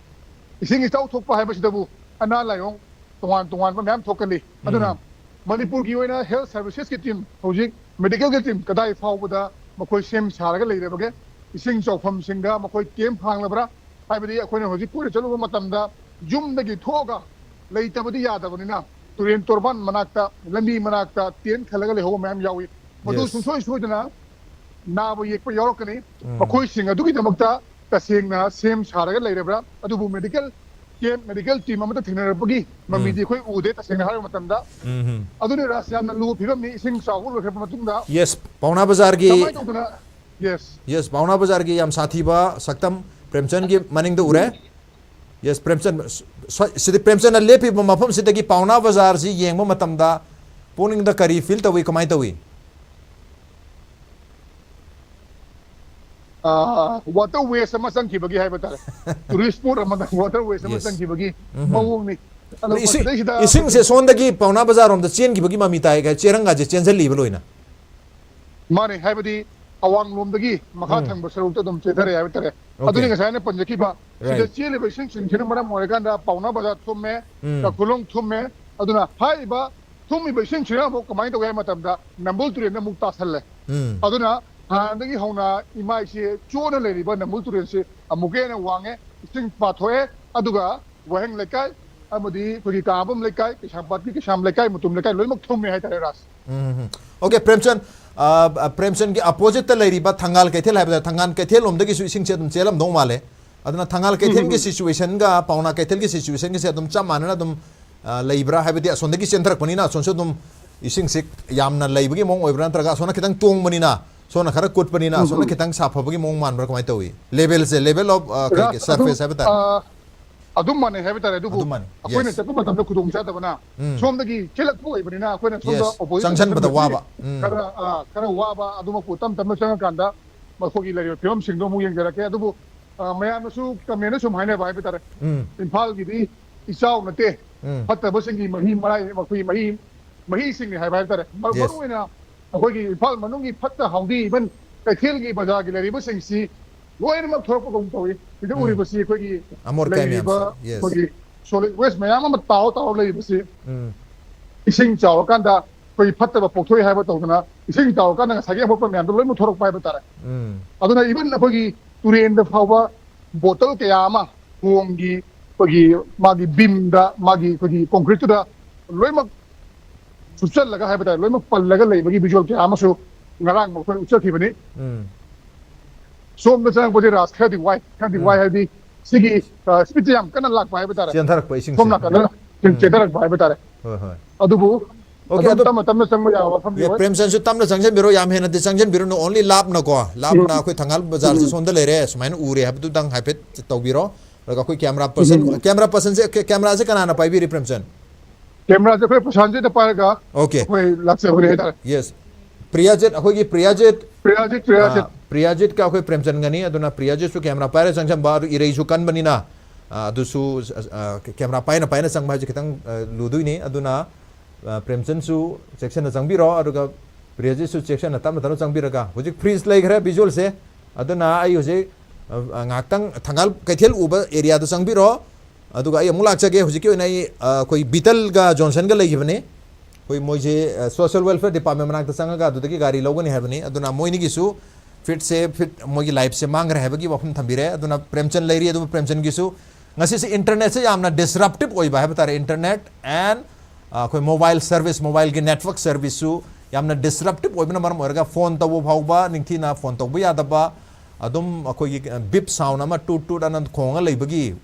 ꯏꯁꯤꯡ ꯏꯆꯥꯎ ꯊꯣꯛꯄ ꯍꯥꯏꯕꯁꯤꯗꯕꯨ ꯑꯅꯥ ꯂꯥꯏꯑꯣꯡ ꯇꯣꯉꯥꯟ ꯇꯣꯉꯥꯟꯕ ꯃꯌꯥꯝ ꯊꯣꯛꯀꯅꯤ꯫ ꯑꯗꯨꯅ ꯎꯝ꯫ ꯃꯅꯤꯄꯨꯔꯒꯤ ꯑꯣꯏꯅ health servicesꯀꯤ team, ꯍꯧꯖꯤꯛ medicalꯒꯤ team ꯀꯗꯥꯏ ꯐꯥꯎꯕꯗ ꯃꯈꯣꯏ ꯁꯦꯝ ꯁꯥꯔꯒ ꯂꯩꯔꯕꯒꯦ? ꯏꯁꯤꯡ ꯆꯥꯎꯐꯝꯁꯤꯡꯗ ꯃꯈꯣꯏ camp ꯍꯥꯡꯂꯕ꯭ꯔꯥ? ꯍꯥꯏꯕꯗꯤ ꯑꯩꯈꯣꯏꯅ ꯍꯧꯖꯤꯛ ꯀꯣꯏꯅ ꯆꯠꯂꯨꯕ ꯃꯇꯝꯗ ꯌꯨꯝꯗꯒꯤ ꯊꯣꯛꯑꯒ ꯂꯩꯇꯕꯗꯤ ꯌꯥꯗꯕꯅꯤꯅ ꯇꯨꯔꯦꯟ ꯇꯣꯔꯕꯥꯟ ꯃꯅꯥꯛꯇ, ꯂꯝꯕꯤ ꯃꯅꯥꯛꯇ tent ꯈꯜꯂꯒ ꯂꯩꯍꯧꯕ ꯃꯌꯥꯝ ꯌꯥꯎꯏ꯫ ꯃꯗꯨ Yes. ꯁꯨꯡꯁꯣꯏ ꯁꯣꯏꯗꯅ ꯅꯥꯕ ꯌꯦꯛꯄ ꯌꯥꯎꯔꯛꯀꯅꯤ꯫ ꯎꯝ꯫ ꯃꯈꯣꯏꯁꯤꯡ ꯑꯗꯨꯒꯤꯗꯃꯛꯇ ꯇꯁꯦꯡꯅ ꯁꯦꯝ ꯁꯥꯔꯒ ꯂꯩꯔꯕ꯭ꯔꯥ? ꯑꯗꯨꯕꯨ medical camp, medical team ꯑꯃꯠꯇ ꯊꯦꯡꯅꯔꯛꯄꯒꯤ ꯃꯃꯤꯗꯤ ꯎꯝ꯫ ꯑꯩꯈꯣꯏ ꯎꯗꯦ, ꯇꯁꯦꯡꯅ ꯍꯥꯏꯕ ꯃꯇꯝꯗ꯫ ꯎꯝ ꯍꯝ꯫ ꯑꯗꯨꯅ ꯔꯥꯖ, ꯌꯥꯝꯅ ꯂꯨꯕ ꯐꯤꯕꯝꯅꯤ ꯏꯁꯤꯡ ꯆꯥꯎꯕ ꯂꯣꯏꯈ꯭ꯔꯕ ꯃꯇꯨꯡꯗ꯫ Yes, ꯄꯥꯎꯅꯥ ꯕꯖꯥꯔꯒꯤ, ꯀꯃꯥꯏꯅ ꯇꯧꯗꯅ? Yes꯫ Yes, ꯄꯥꯎꯅꯥ ꯕꯖꯥꯔꯒꯤ ꯌꯥꯝ ꯁꯥꯊꯤꯕ ꯁꯛꯇꯝ ꯄ꯭ꯔꯦꯝꯆꯟꯒꯤ ꯃꯅꯤꯡꯗ ꯎꯔꯦ꯫ Yes, ꯄ꯭ꯔꯦꯝꯆꯟ, ꯁ-, ꯁ-, ꯁꯤꯗꯤ ꯄ꯭ꯔꯦꯝꯆꯟꯅ ꯂꯦꯞꯄꯤꯕ ꯃꯐꯝꯁꯤꯗꯒꯤ ꯄꯥꯎꯅꯥ ꯕꯖꯥꯔꯁꯤ ꯌꯦꯡꯕ ꯃꯇꯝꯗ ꯄꯨꯛꯅꯤꯡꯗ ꯀꯔꯤ feel ꯇꯧꯏ, ꯀꯃꯥꯏꯅ ꯇꯧꯏ? ꯑꯥ, water waste ꯑꯃ ꯆꯪꯈꯤꯕꯒꯤ ꯍꯥꯏꯕ ꯇꯥꯔꯦ꯫ Tourist spot ꯑꯃꯗ water waste ꯑꯃ Yes. ꯆꯪꯈꯤꯕꯒꯤ ꯎꯝ꯫ ꯃꯑꯣꯡꯅꯤ꯫ ꯑꯗꯣ ꯏꯁꯤꯡ, ꯃꯁꯤꯗꯩꯁꯤꯗ ꯏꯁꯤꯡꯁꯦ ꯑꯩꯈꯣꯏꯒꯤ ꯁꯣꯝꯗꯒꯤ ꯄꯥꯎꯅꯥ ꯕꯖꯥꯔ ꯔꯣꯝꯗ ꯆꯦꯟꯈꯤꯕꯒꯤ ꯃꯃꯤ ꯇꯥꯏ, ꯀꯥꯏ ꯆꯦꯔꯪꯒꯥꯁꯦ ꯆꯦꯟꯁꯤꯜꯂꯤꯕ ꯂꯣꯏꯅ꯫ ꯃꯥꯅꯦ, ꯍꯥꯏꯕꯗꯤ ꯑꯋꯥꯡꯂꯣꯝꯗꯒꯤ ꯃꯈꯥ ꯎꯝ꯫ ꯊꯪꯕ ꯁꯔꯨꯛꯇ ꯑꯗꯨꯝ ꯆꯦꯟꯊꯔꯛꯑꯦ ꯍꯥꯏꯕ ꯇꯥꯔꯦ꯫ Okay. ꯑꯗꯨꯅꯤ ꯉꯁꯥꯏ ꯑꯩꯅ ꯄꯟꯖꯈꯤꯕ, ꯁꯤꯗ Right. ꯆꯦꯜꯂꯤꯕ ꯏꯁꯤꯡꯁꯤꯡꯁꯤꯅ ꯃꯔꯝ ꯑꯣꯏꯔꯀꯥꯟꯗ ꯄꯥꯎꯅꯥ ꯕꯖꯥꯔ ꯊꯨꯝꯃꯦ, ꯎꯝ꯫ ꯀꯈꯨꯂꯣꯡ ꯊꯨꯝꯃꯦ꯫ ꯑꯗꯨꯅ ꯍꯥꯏꯔꯤꯕ ꯊꯨꯝꯃꯤꯕ ꯏꯁꯤꯡꯁꯤꯅ ꯑꯃꯨꯛ ꯀꯃꯥꯏꯅ ꯇꯧꯒꯦ ꯍꯥꯏꯕ ꯃꯇꯝꯗ ꯅꯝꯕꯨꯜ ꯇꯨꯔꯦꯜꯗ ꯑꯃꯨꯛ ꯇꯥꯁꯜꯂꯦ꯫ ꯎꯝ꯫ ꯑꯗꯨꯅ ꯍꯥꯟꯅꯗꯒꯤ ꯍꯧꯅ ꯏꯃꯥꯏꯁꯦ ꯆꯣꯟꯅ ꯂꯩꯔꯤꯕ ꯅꯝꯕꯨꯜ ꯇꯨꯔꯦꯜꯁꯦ ꯑꯃꯨꯛꯀ ꯍꯦꯟꯅ ꯋꯥꯡꯉꯦ, ꯏꯁꯤꯡ ꯄꯥꯊꯣꯛꯑꯦ꯫ ꯑꯗꯨꯒ ꯋꯥꯍꯦꯡ ꯂꯩꯀꯥꯏ ꯑꯃꯗꯤ ꯑꯩꯈꯣꯏꯒꯤ ꯀꯥꯕꯝ ꯂꯩꯀꯥꯏ, ꯀꯩꯁꯥꯝꯄꯥꯠꯀꯤ ꯀꯩꯁꯥꯝ ꯂꯩꯀꯥꯏ, ꯃꯨꯇꯨꯝ ꯂꯩꯀꯥꯏ ꯂꯣꯏꯅꯃꯛ ꯊꯨꯝꯃꯦ ꯍꯥꯏꯇꯥꯔꯦ, ꯔꯥꯖ꯫ ꯎꯝ, ꯎꯝ, ꯎꯝ꯫ Okay, ꯄ꯭ꯔꯦꯝꯆꯟ, ꯑ, ꯑ, ꯄ꯭ꯔꯦꯝꯆꯟꯒꯤ oppositeꯇ ꯂꯩꯔꯤꯕ ꯊꯪꯒꯥꯜ ꯀꯩꯊꯦꯜ ꯍꯥꯏꯕꯗ, ꯊꯪꯒꯥꯜ ꯀꯩꯊꯦꯜ ꯂꯣꯝꯗꯒꯤꯁꯨ ꯏꯁꯤꯡꯁꯦ ꯑꯗꯨꯝ ꯆꯦꯜꯂꯝꯗꯧ ꯃꯥꯜꯂꯦ꯫ ꯑꯗꯨꯅ ꯊꯪꯒꯥꯜ ꯀꯩꯊꯦꯜꯒꯤ ꯁꯤꯆꯨꯋꯦꯁꯟꯒ ꯄꯥꯎꯅꯥ ꯀꯩꯊꯦꯜꯒꯤ ꯁꯤꯆꯨꯋꯦꯁꯟꯒꯤꯁꯦ ꯑꯗꯨꯝ ꯆꯞ ꯃꯥꯟꯅꯅ ꯑꯗꯨꯝ, ꯑ, ꯂꯩꯕ꯭ꯔꯥ? ꯍꯥꯏꯕꯗꯤ ꯑꯁꯣꯝꯗꯒꯤ ꯆꯦꯟꯊꯔꯛꯄꯅꯤꯅ ꯑꯁꯣꯝꯁꯨ ꯑꯗꯨꯝ ꯏꯁꯤꯡꯁꯤ ꯌꯥꯝꯅ ꯂꯩꯕꯒꯤ ꯃꯑꯣꯡ ꯑꯣꯏꯕ꯭ꯔꯥ, ꯅꯠꯇ꯭ꯔꯒ ꯑꯁꯣꯝꯅ ꯈꯤꯇꯪ ꯇꯣꯡꯕꯅꯤꯅ, ꯁꯣꯝꯅ ꯈꯔ ꯀꯨꯠꯄꯅꯤꯅ, ꯑꯁꯣꯝꯅ ꯈꯤꯇꯪ ꯁꯥꯐꯕꯒꯤ ꯃꯑꯣꯡ ꯃꯥꯟꯕ꯭ꯔꯥ? ꯀꯃꯥꯏꯅ ꯇꯧꯏ? ꯂꯦꯚꯦꯜꯁꯦ, ꯂꯦꯚꯦꯜ ꯑꯣꯐ, ꯑ, ꯀꯩ, ꯀꯩ, ꯔꯥꯁ, ꯑꯗꯨꯝ, ꯁꯔꯐꯦꯁ ꯍꯥꯏꯕ ꯇꯥꯔꯦ꯫ ꯑ, ꯑꯗꯨꯝ ꯃꯥꯟꯅꯩ ꯍꯥꯏꯕ ꯇꯥꯔꯦ꯫ ꯑꯗꯨꯕꯨ ꯑꯗꯨꯝ ꯃꯥꯟꯅꯩ꯫ ꯑꯩꯈꯣꯏꯅ ꯌꯦꯁ꯫ ꯆꯠꯄ ꯃꯇꯝꯗ ꯈꯨꯗꯣꯡꯆꯥꯗꯕꯅ ꯎꯝ꯫ ꯁꯣꯝꯗꯒꯤ ꯆꯦꯜꯂꯛꯄ ꯑꯣꯏꯕꯅꯤꯅ ꯑꯩꯈꯣꯏꯅ ꯁꯣꯝꯗ ꯌꯦꯁ꯫ ꯑꯣꯄꯣꯖꯤꯠ ꯆꯪꯁꯤꯟꯕꯗ ꯆꯠꯄꯗꯤ ꯋꯥꯕ꯫ ꯎꯝ꯫ ꯈꯔ, ꯑ, ꯈꯔ ꯋꯥꯕ ꯑꯗꯨꯃꯛꯄꯨ ꯇꯞ ꯇꯞꯅ ꯆꯪꯉꯀꯥꯟꯗ ꯃꯈꯣꯏꯒꯤ ꯂꯩꯔꯤꯕ ꯐꯤꯕꯝꯁꯤꯡꯗꯣ ꯑꯃꯨꯛ ꯌꯦꯡꯖꯔꯛꯀꯦ꯫ ꯑꯗꯨꯕꯨ, ꯑ, ꯃꯌꯥꯝꯅꯁꯨ ꯀꯃꯦꯟꯗ ꯁꯨꯝ ꯍꯥꯏꯅꯕ ꯍꯥꯏꯕ ꯇꯥꯔꯦ, ꯎꯝ꯫ ꯏꯝꯐꯥꯜꯒꯤꯗꯤ ꯏꯆꯥꯎ ꯅꯠꯇꯦ, ꯎꯝ꯫ ꯐꯠꯇꯕꯁꯤꯡꯒꯤ ꯃꯍꯤ ꯃꯔꯥꯏ, ꯃꯈꯣꯏꯒꯤ ꯃꯍꯤ, ꯃꯍꯤꯁꯤꯡꯅꯤ ꯍꯥꯏꯕ ꯍꯥꯏꯕ ꯇꯥꯔꯦ꯫ ꯃꯔꯨ, ꯌꯦꯁ꯫ ꯃꯔꯨꯑꯣꯏꯅ ꯑꯩꯈꯣꯏꯒꯤ ꯏꯝꯐꯥꯜ ꯃꯅꯨꯡꯒꯤ ꯐꯠꯇ ꯍꯥꯎꯗꯤ, ꯏꯚꯟ ꯀꯩꯊꯦꯜꯒꯤ ꯕꯖꯥꯔꯒꯤ ꯂꯩꯔꯤꯕꯁꯤꯡꯁꯤ ꯂꯣꯏꯅꯃꯛ ꯊꯣꯔꯛꯄꯒꯨꯝ ꯇꯧꯏ꯫ ꯁꯤꯗ ꯎꯝ꯫ ꯎꯔꯤꯕꯁꯤ ꯑꯩꯈꯣꯏꯒꯤ ꯑꯃꯣꯠ ꯑꯀꯥꯏ ꯂꯩꯔꯤꯕ ꯃꯌꯥꯝꯁꯦ, ꯌꯦꯁ꯫ ꯑꯩꯈꯣꯏꯒꯤ ꯁꯣꯂꯤꯗ ꯋꯦꯁ ꯃꯌꯥꯝ ꯑꯃ ꯇꯥꯎ ꯇꯥꯎ ꯂꯩꯔꯤꯕꯁꯤ ꯎꯝ꯫ ꯏꯁꯤꯡ ꯆꯥꯎꯔꯀꯥꯟꯗ ꯑꯩꯈꯣꯏꯒꯤ ꯐꯠꯇꯕ ꯄꯣꯛꯊꯣꯛꯏ ꯍꯥꯏꯕ ꯇꯧꯗꯅ, ꯏꯁꯤꯡ ꯆꯥꯎꯔꯀꯥꯟꯗ ꯉꯁꯥꯏꯒꯤ ꯑꯃꯣꯠꯄ ꯃꯌꯥꯝꯗꯣ ꯂꯣꯏꯅꯃꯛ ꯊꯣꯔꯛꯄ ꯍꯥꯏꯕ ꯇꯥꯔꯦ꯫ ꯎꯝ꯫ ꯑꯗꯨꯅ ꯏꯚꯟ ꯑꯩꯈꯣꯏꯒꯤ ꯇꯨꯔꯦꯟꯗ ꯐꯥꯎꯕ ꯕꯣꯇꯜ ꯀꯌꯥ ꯑꯃ ꯊꯣꯡꯒꯤ ꯑꯩꯈꯣꯏꯒꯤ ꯃꯥꯒꯤ ꯕꯤꯝꯗ, ꯃꯥꯒꯤ ꯑꯩꯈꯣꯏꯒꯤ ꯀꯣꯟꯀ꯭ꯔꯤꯠꯇꯨꯗ ꯂꯣꯏꯅꯃꯛ ꯆꯨꯞꯁꯜꯂꯒ ꯍꯥꯏꯕ ꯇꯥꯔꯦ, ꯂꯣꯏꯅꯃꯛ ꯄꯜꯂꯒ ꯂꯩꯕꯒꯤ ꯚꯤꯖꯨꯋꯦꯜ ꯀꯌꯥ ꯑꯃꯁꯨ ꯉꯔꯥꯡ ꯑꯩꯈꯣꯏ ꯎꯠꯆꯈꯤꯕꯅꯤ꯫ ꯎꯝ꯫ ꯁꯣꯝꯗ ꯆꯪꯉꯛꯄꯁꯦ ꯔꯥꯁ ꯈꯔꯗꯤ ꯋꯥꯏ, ꯈꯔꯗꯤ ꯎꯝ꯫ ꯋꯥꯏ ꯍꯥꯏꯕꯗꯤ ꯁꯤꯒꯤ, ꯑ, ꯁ꯭ꯄꯤꯠꯁꯦ ꯌꯥꯝ ꯀꯟꯅ ꯂꯥꯛꯄ ꯍꯥꯏꯕ ꯇꯥꯔꯦ꯫ ꯆꯦꯟꯊꯔꯛꯄ ꯏꯁꯤꯡꯁꯦ꯫ ꯁꯣꯝ ꯅꯥꯀꯟꯗ ꯎꯝ꯫ ꯆꯦꯟꯊꯔꯛꯄ ꯍꯥꯏꯕ ꯇꯥꯔꯦ꯫ ꯍꯣꯏ, ꯍꯣꯏ꯫ ꯑꯗꯨꯕꯨ ꯑꯣꯀꯦ, ꯑꯗꯨꯝ ꯑꯗꯣ ꯇꯞꯅ ꯇꯞꯅ ꯆꯪꯕ ꯌꯥꯕ ꯃꯐꯝꯗꯤ ꯑꯣꯏ꯫ ꯄ꯭ꯔꯦꯝꯆꯟꯁꯨ ꯇꯞꯅ ꯆꯪꯁꯤꯟꯕꯤꯔꯣ, ꯌꯥꯝ ꯍꯦꯟꯅꯗꯤ ꯆꯪꯁꯤꯟꯕꯤꯔꯨꯅꯨ, only ꯂꯥꯞꯅꯀꯣ, ꯂꯥꯞꯅ ꯎꯝ꯫ ꯑꯩꯈꯣꯏ ꯊꯪꯒꯥꯜ ꯕꯖꯥꯔꯁꯦ ꯎꯝ꯫ ꯁꯣꯝꯗ ꯂꯩꯔꯦ, ꯁꯨꯃꯥꯏꯅ ꯎꯔꯦ ꯍꯥꯏꯕꯗꯨꯗꯪ ꯍꯥꯏꯐꯦꯠ ꯇꯧꯕꯤꯔꯣ꯫ ꯑꯗꯨꯒ ꯑꯩꯈꯣꯏ ꯀꯦꯃꯦꯔꯥ ꯄꯔꯁꯟ, ꯎꯝ꯫ ꯀꯦꯃꯦꯔꯥ ꯄꯔꯁꯟꯁꯦ, ꯀꯦ-, ꯀꯦꯃꯦꯔꯥꯁꯦ ꯀꯅꯥꯅ ꯄꯥꯏꯕꯤꯔꯤ, ꯄ꯭ꯔꯦꯝꯆꯟ? ꯀꯦꯃꯦꯔꯥꯁꯦ ꯑꯩꯈꯣꯏ ꯄ꯭ꯔꯁꯥꯟꯁꯤꯗ ꯄꯥꯏꯔꯒ ꯑꯣꯀꯦ꯫ ꯑꯩꯈꯣꯏ ꯂꯥꯛꯆꯕꯅꯦ ꯍꯥꯏꯇꯥꯔꯦ꯫ ꯌꯦꯁ꯫ ꯄ꯭ꯔꯤꯌꯥꯖꯤꯠ, ꯑꯩꯈꯣꯏꯒꯤ ꯄ꯭ꯔꯤꯌꯥꯖꯤꯠ, ꯄ꯭ꯔꯤꯌꯥꯖꯤꯠ, ꯄ꯭ꯔꯤꯌꯥꯖꯤꯠ꯫ ꯑ, ꯄ꯭ꯔꯤꯌꯥꯖꯤꯠꯀ ꯑꯩꯈꯣꯏ ꯄ꯭ꯔꯦꯝꯆꯟꯒꯅꯤ꯫ ꯑꯗꯨꯅ ꯄ꯭ꯔꯤꯌꯥꯖꯤꯠꯁꯨ ꯀꯦꯃꯦꯔꯥ ꯄꯥꯏꯔ ꯆꯪꯁꯟꯕ, ꯑꯗꯨ ꯏꯔꯩꯁꯨ ꯀꯟꯕꯅꯤꯅ, ꯑ, ꯑꯗꯨꯁꯨ, ꯑ, ꯀꯦꯃꯦꯔꯥ ꯄꯥꯏꯅ ꯄꯥꯏꯅ ꯆꯪꯕ ꯍꯥꯏꯁꯦ ꯈꯤꯇꯪ, ꯑ, ꯂꯨꯗꯣꯏꯅꯤ꯫ ꯑꯗꯨꯅ, ꯑ, ꯄ꯭ꯔꯦꯝꯆꯟꯁꯨ ꯆꯦꯛꯁꯤꯟꯅ ꯆꯪꯕꯤꯔꯣ, ꯑꯗꯨꯒ ꯄ꯭ꯔꯤꯌꯥꯖꯤꯠꯁꯨ ꯆꯦꯛꯁꯤꯟꯅ ꯇꯞꯅ ꯇꯞꯅ ꯆꯪꯕꯤꯔꯒ, ꯍꯧꯖꯤꯛ ꯐ꯭ꯔꯤꯖ ꯂꯩꯈ꯭ꯔꯦ ꯚꯤꯖꯨꯋꯦꯜꯁꯦ꯫ ꯑꯗꯨꯅ ꯑꯩ ꯍꯧꯖꯤꯛ, ꯑ, ꯑ, ꯉꯥꯏꯍꯥꯛꯇꯪ ꯊꯪꯒꯥꯜ ꯀꯩꯊꯦꯜ ꯎꯕ ꯑꯦꯔꯤꯌꯥꯗ ꯆꯪꯕꯤꯔꯣ꯫ ꯑꯗꯨꯒ ꯑꯩ ꯑꯃꯨꯛ ꯂꯥꯛꯆꯒꯦ꯫ ꯍꯧꯖꯤꯛꯀꯤ ꯑꯣꯏꯅ ꯑꯩ, ꯑ, ꯑꯩꯈꯣꯏ ꯕꯤꯇꯜꯒ ꯖꯣꯟꯁꯟꯒ ꯂꯩꯈꯤꯕꯅꯤ꯫ ꯑꯩꯈꯣꯏ ꯃꯣꯏꯁꯦ, ꯑ, ꯁꯣꯁꯤꯌꯦꯜ ꯋꯦꯜꯐꯤꯌꯔ ꯗꯤꯄꯥꯔꯠꯃꯦꯟ ꯃꯅꯥꯛꯇ ꯆꯪꯉꯒ ꯑꯗꯨꯗꯒꯤ ꯒꯥꯔꯤ ꯂꯧꯒꯅꯤ ꯍꯥꯏꯕꯅꯤ꯫ ꯑꯗꯨꯅ ꯃꯣꯏꯅꯤꯒꯤꯁꯨ ꯐꯤꯠꯁꯦ, ꯐꯤꯠ ꯃꯣꯏꯒꯤ ꯂꯥꯏꯐꯁꯦ ꯃꯥꯡꯈ꯭ꯔꯦ ꯍꯥꯏꯕꯒꯤ ꯋꯥꯐꯝ ꯊꯝꯕꯤꯔꯦ꯫ ꯑꯗꯨꯅ ꯄ꯭ꯔꯦꯝꯆꯟ ꯂꯩꯔꯤ, ꯑꯗꯨꯕꯨ ꯄ꯭ꯔꯦꯝꯆꯟꯒꯤꯁꯨ ꯉꯁꯤꯁꯦ ꯏꯟꯇꯔꯅꯦꯠꯁꯦ ꯌꯥꯝꯅ ꯗꯤꯁꯔꯞꯇꯤꯞ ꯑꯣꯏꯕ ꯍꯥꯏꯕ ꯇꯥꯔꯦ꯫ ꯏꯟꯇꯔꯅꯦꯠ ꯑꯦꯟ, ꯑ, ꯑꯩꯈꯣꯏ ꯃꯣꯕꯥꯏꯜ ꯁꯔꯚꯤꯁ, ꯃꯣꯕꯥꯏꯜꯒꯤ ꯅꯦꯠꯋꯔꯛ ꯁꯔꯚꯤꯁꯁꯨ ꯌꯥꯝꯅ ꯗꯤꯁꯔꯞꯇꯤꯞ ꯑꯣꯏꯕꯅ ꯃꯔꯝ ꯑꯣꯏꯔꯒ ꯐꯣꯟ ꯇꯧꯕ ꯐꯥꯎꯕ ꯅꯤꯡꯊꯤꯅ ꯐꯣꯟ ꯇꯧꯕ ꯌꯥꯗꯕ, ꯑꯗꯨꯝ ꯑꯩꯈꯣꯏꯒꯤ ꯕꯤꯞ ꯁꯥꯎꯟ ꯑꯃ ꯇꯨꯠ ꯇꯨꯠ ꯑꯅ ꯈꯣꯡꯉ ꯂꯩꯕꯒꯤ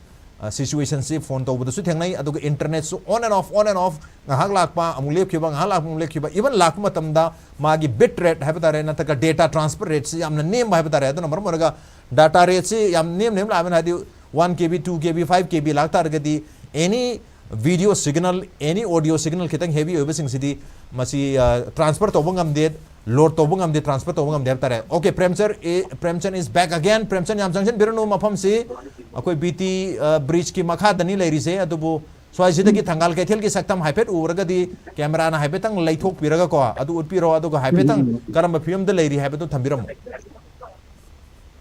ꯁꯤꯆꯨꯋꯦꯁꯟꯁꯤ ꯐꯣꯟ ꯇꯧꯕꯗꯁꯨ ꯊꯦꯡꯅꯩ꯫ ꯑꯗꯨꯒ ꯏꯟꯇꯔꯅꯦꯠꯁꯨ on and off on and off, ꯉꯥꯏꯍꯥꯛ ꯂꯥꯛꯄ ꯑꯃꯨꯛ ꯂꯦꯞꯈꯤꯕ, ꯉꯥꯏꯍꯥꯛ ꯂꯥꯛꯄ ꯑꯃꯨꯛ ꯂꯦꯞꯈꯤꯕ, ꯏꯚꯟ ꯂꯥꯛꯄ ꯃꯇꯝꯗ ꯃꯥꯒꯤ ꯕꯤꯠ ꯔꯦꯠ ꯍꯥꯏꯕ ꯇꯥꯔꯦ, ꯅꯠꯇ꯭ꯔꯒ ꯗꯦꯇꯥ ꯇ꯭ꯔꯥꯟꯁꯐꯔ ꯔꯦꯠꯁꯤ ꯌꯥꯝꯅ ꯅꯦꯝꯕ ꯍꯥꯏꯕ ꯇꯥꯔꯦ꯫ ꯑꯗꯨꯅ ꯃꯔꯝ ꯑꯣꯏꯔꯒ ꯗꯥꯇꯥ ꯔꯦꯠꯁꯤ ꯌꯥꯝ ꯅꯦꯝ ꯅꯦꯝ ꯂꯥꯛꯑꯕꯅꯤꯅ, ꯍꯥꯏꯗꯤ ꯋꯥꯟ ꯀꯦ ꯕꯤ, ꯇꯨ ꯀꯦ ꯕꯤ, ꯐꯥꯏꯚ ꯀꯦ ꯕꯤ ꯂꯥꯛ ꯇꯥꯔꯒꯗꯤ ꯑꯦꯅꯤ ꯚꯤꯗꯤꯑꯣ ꯁꯤꯒꯅꯦꯜ, ꯑꯦꯅꯤ ꯑꯣꯗꯤꯑꯣ ꯁꯤꯒꯅꯦꯜ ꯈꯤꯇꯪ ꯍꯦꯚꯤ ꯑꯣꯏꯕꯁꯤꯡꯁꯤꯗꯤ ꯃꯁꯤ ꯇ꯭ꯔꯥꯟꯁꯐꯔ ꯇꯧꯕ ꯉꯝꯗꯦ, ꯂꯣꯗ ꯇꯧꯕ ꯉꯝꯗꯦ, ꯇ꯭ꯔꯥꯟꯁꯐꯔ ꯇꯧꯕ ꯉꯝꯗꯦ ꯍꯥꯏꯕ ꯇꯥꯔꯦ꯫ Okay, Premchand, Premchand is back again. Premchand, ꯌꯥꯝ ꯆꯪꯁꯤꯟꯕꯤꯔꯅꯨ, ꯃꯐꯝꯁꯤ ꯑꯩꯈꯣꯏ ꯕꯤ ꯇꯤ ꯕ꯭ꯔꯤꯖꯀꯤ ꯃꯈꯥꯗꯅꯤ ꯂꯩꯔꯤꯁꯦ꯫ ꯑꯗꯨꯕꯨ ꯁ꯭ꯋꯥꯏꯁꯤꯗꯒꯤ ꯊꯪꯒꯥꯜ ꯀꯩꯊꯦꯜꯒꯤ ꯁꯛꯇꯝ ꯍꯥꯏꯐꯦꯠ ꯎꯔꯒꯗꯤ, ꯀꯦꯃꯦꯔꯥꯅ ꯍꯥꯏꯐꯦꯠꯇꯪ ꯂꯩꯊꯣꯛꯄꯤꯔꯒꯀꯣ, ꯑꯗꯨ ꯎꯠꯄꯤꯔꯣ, ꯑꯗꯨꯒ ꯍꯥꯏꯐꯦꯠꯇꯪ ꯀꯔꯝꯕ ꯐꯤꯕꯝꯗ ꯂꯩꯔꯤ ꯍꯥꯏꯕꯗꯨ ꯊꯝꯕꯤꯔꯝꯃꯨ꯫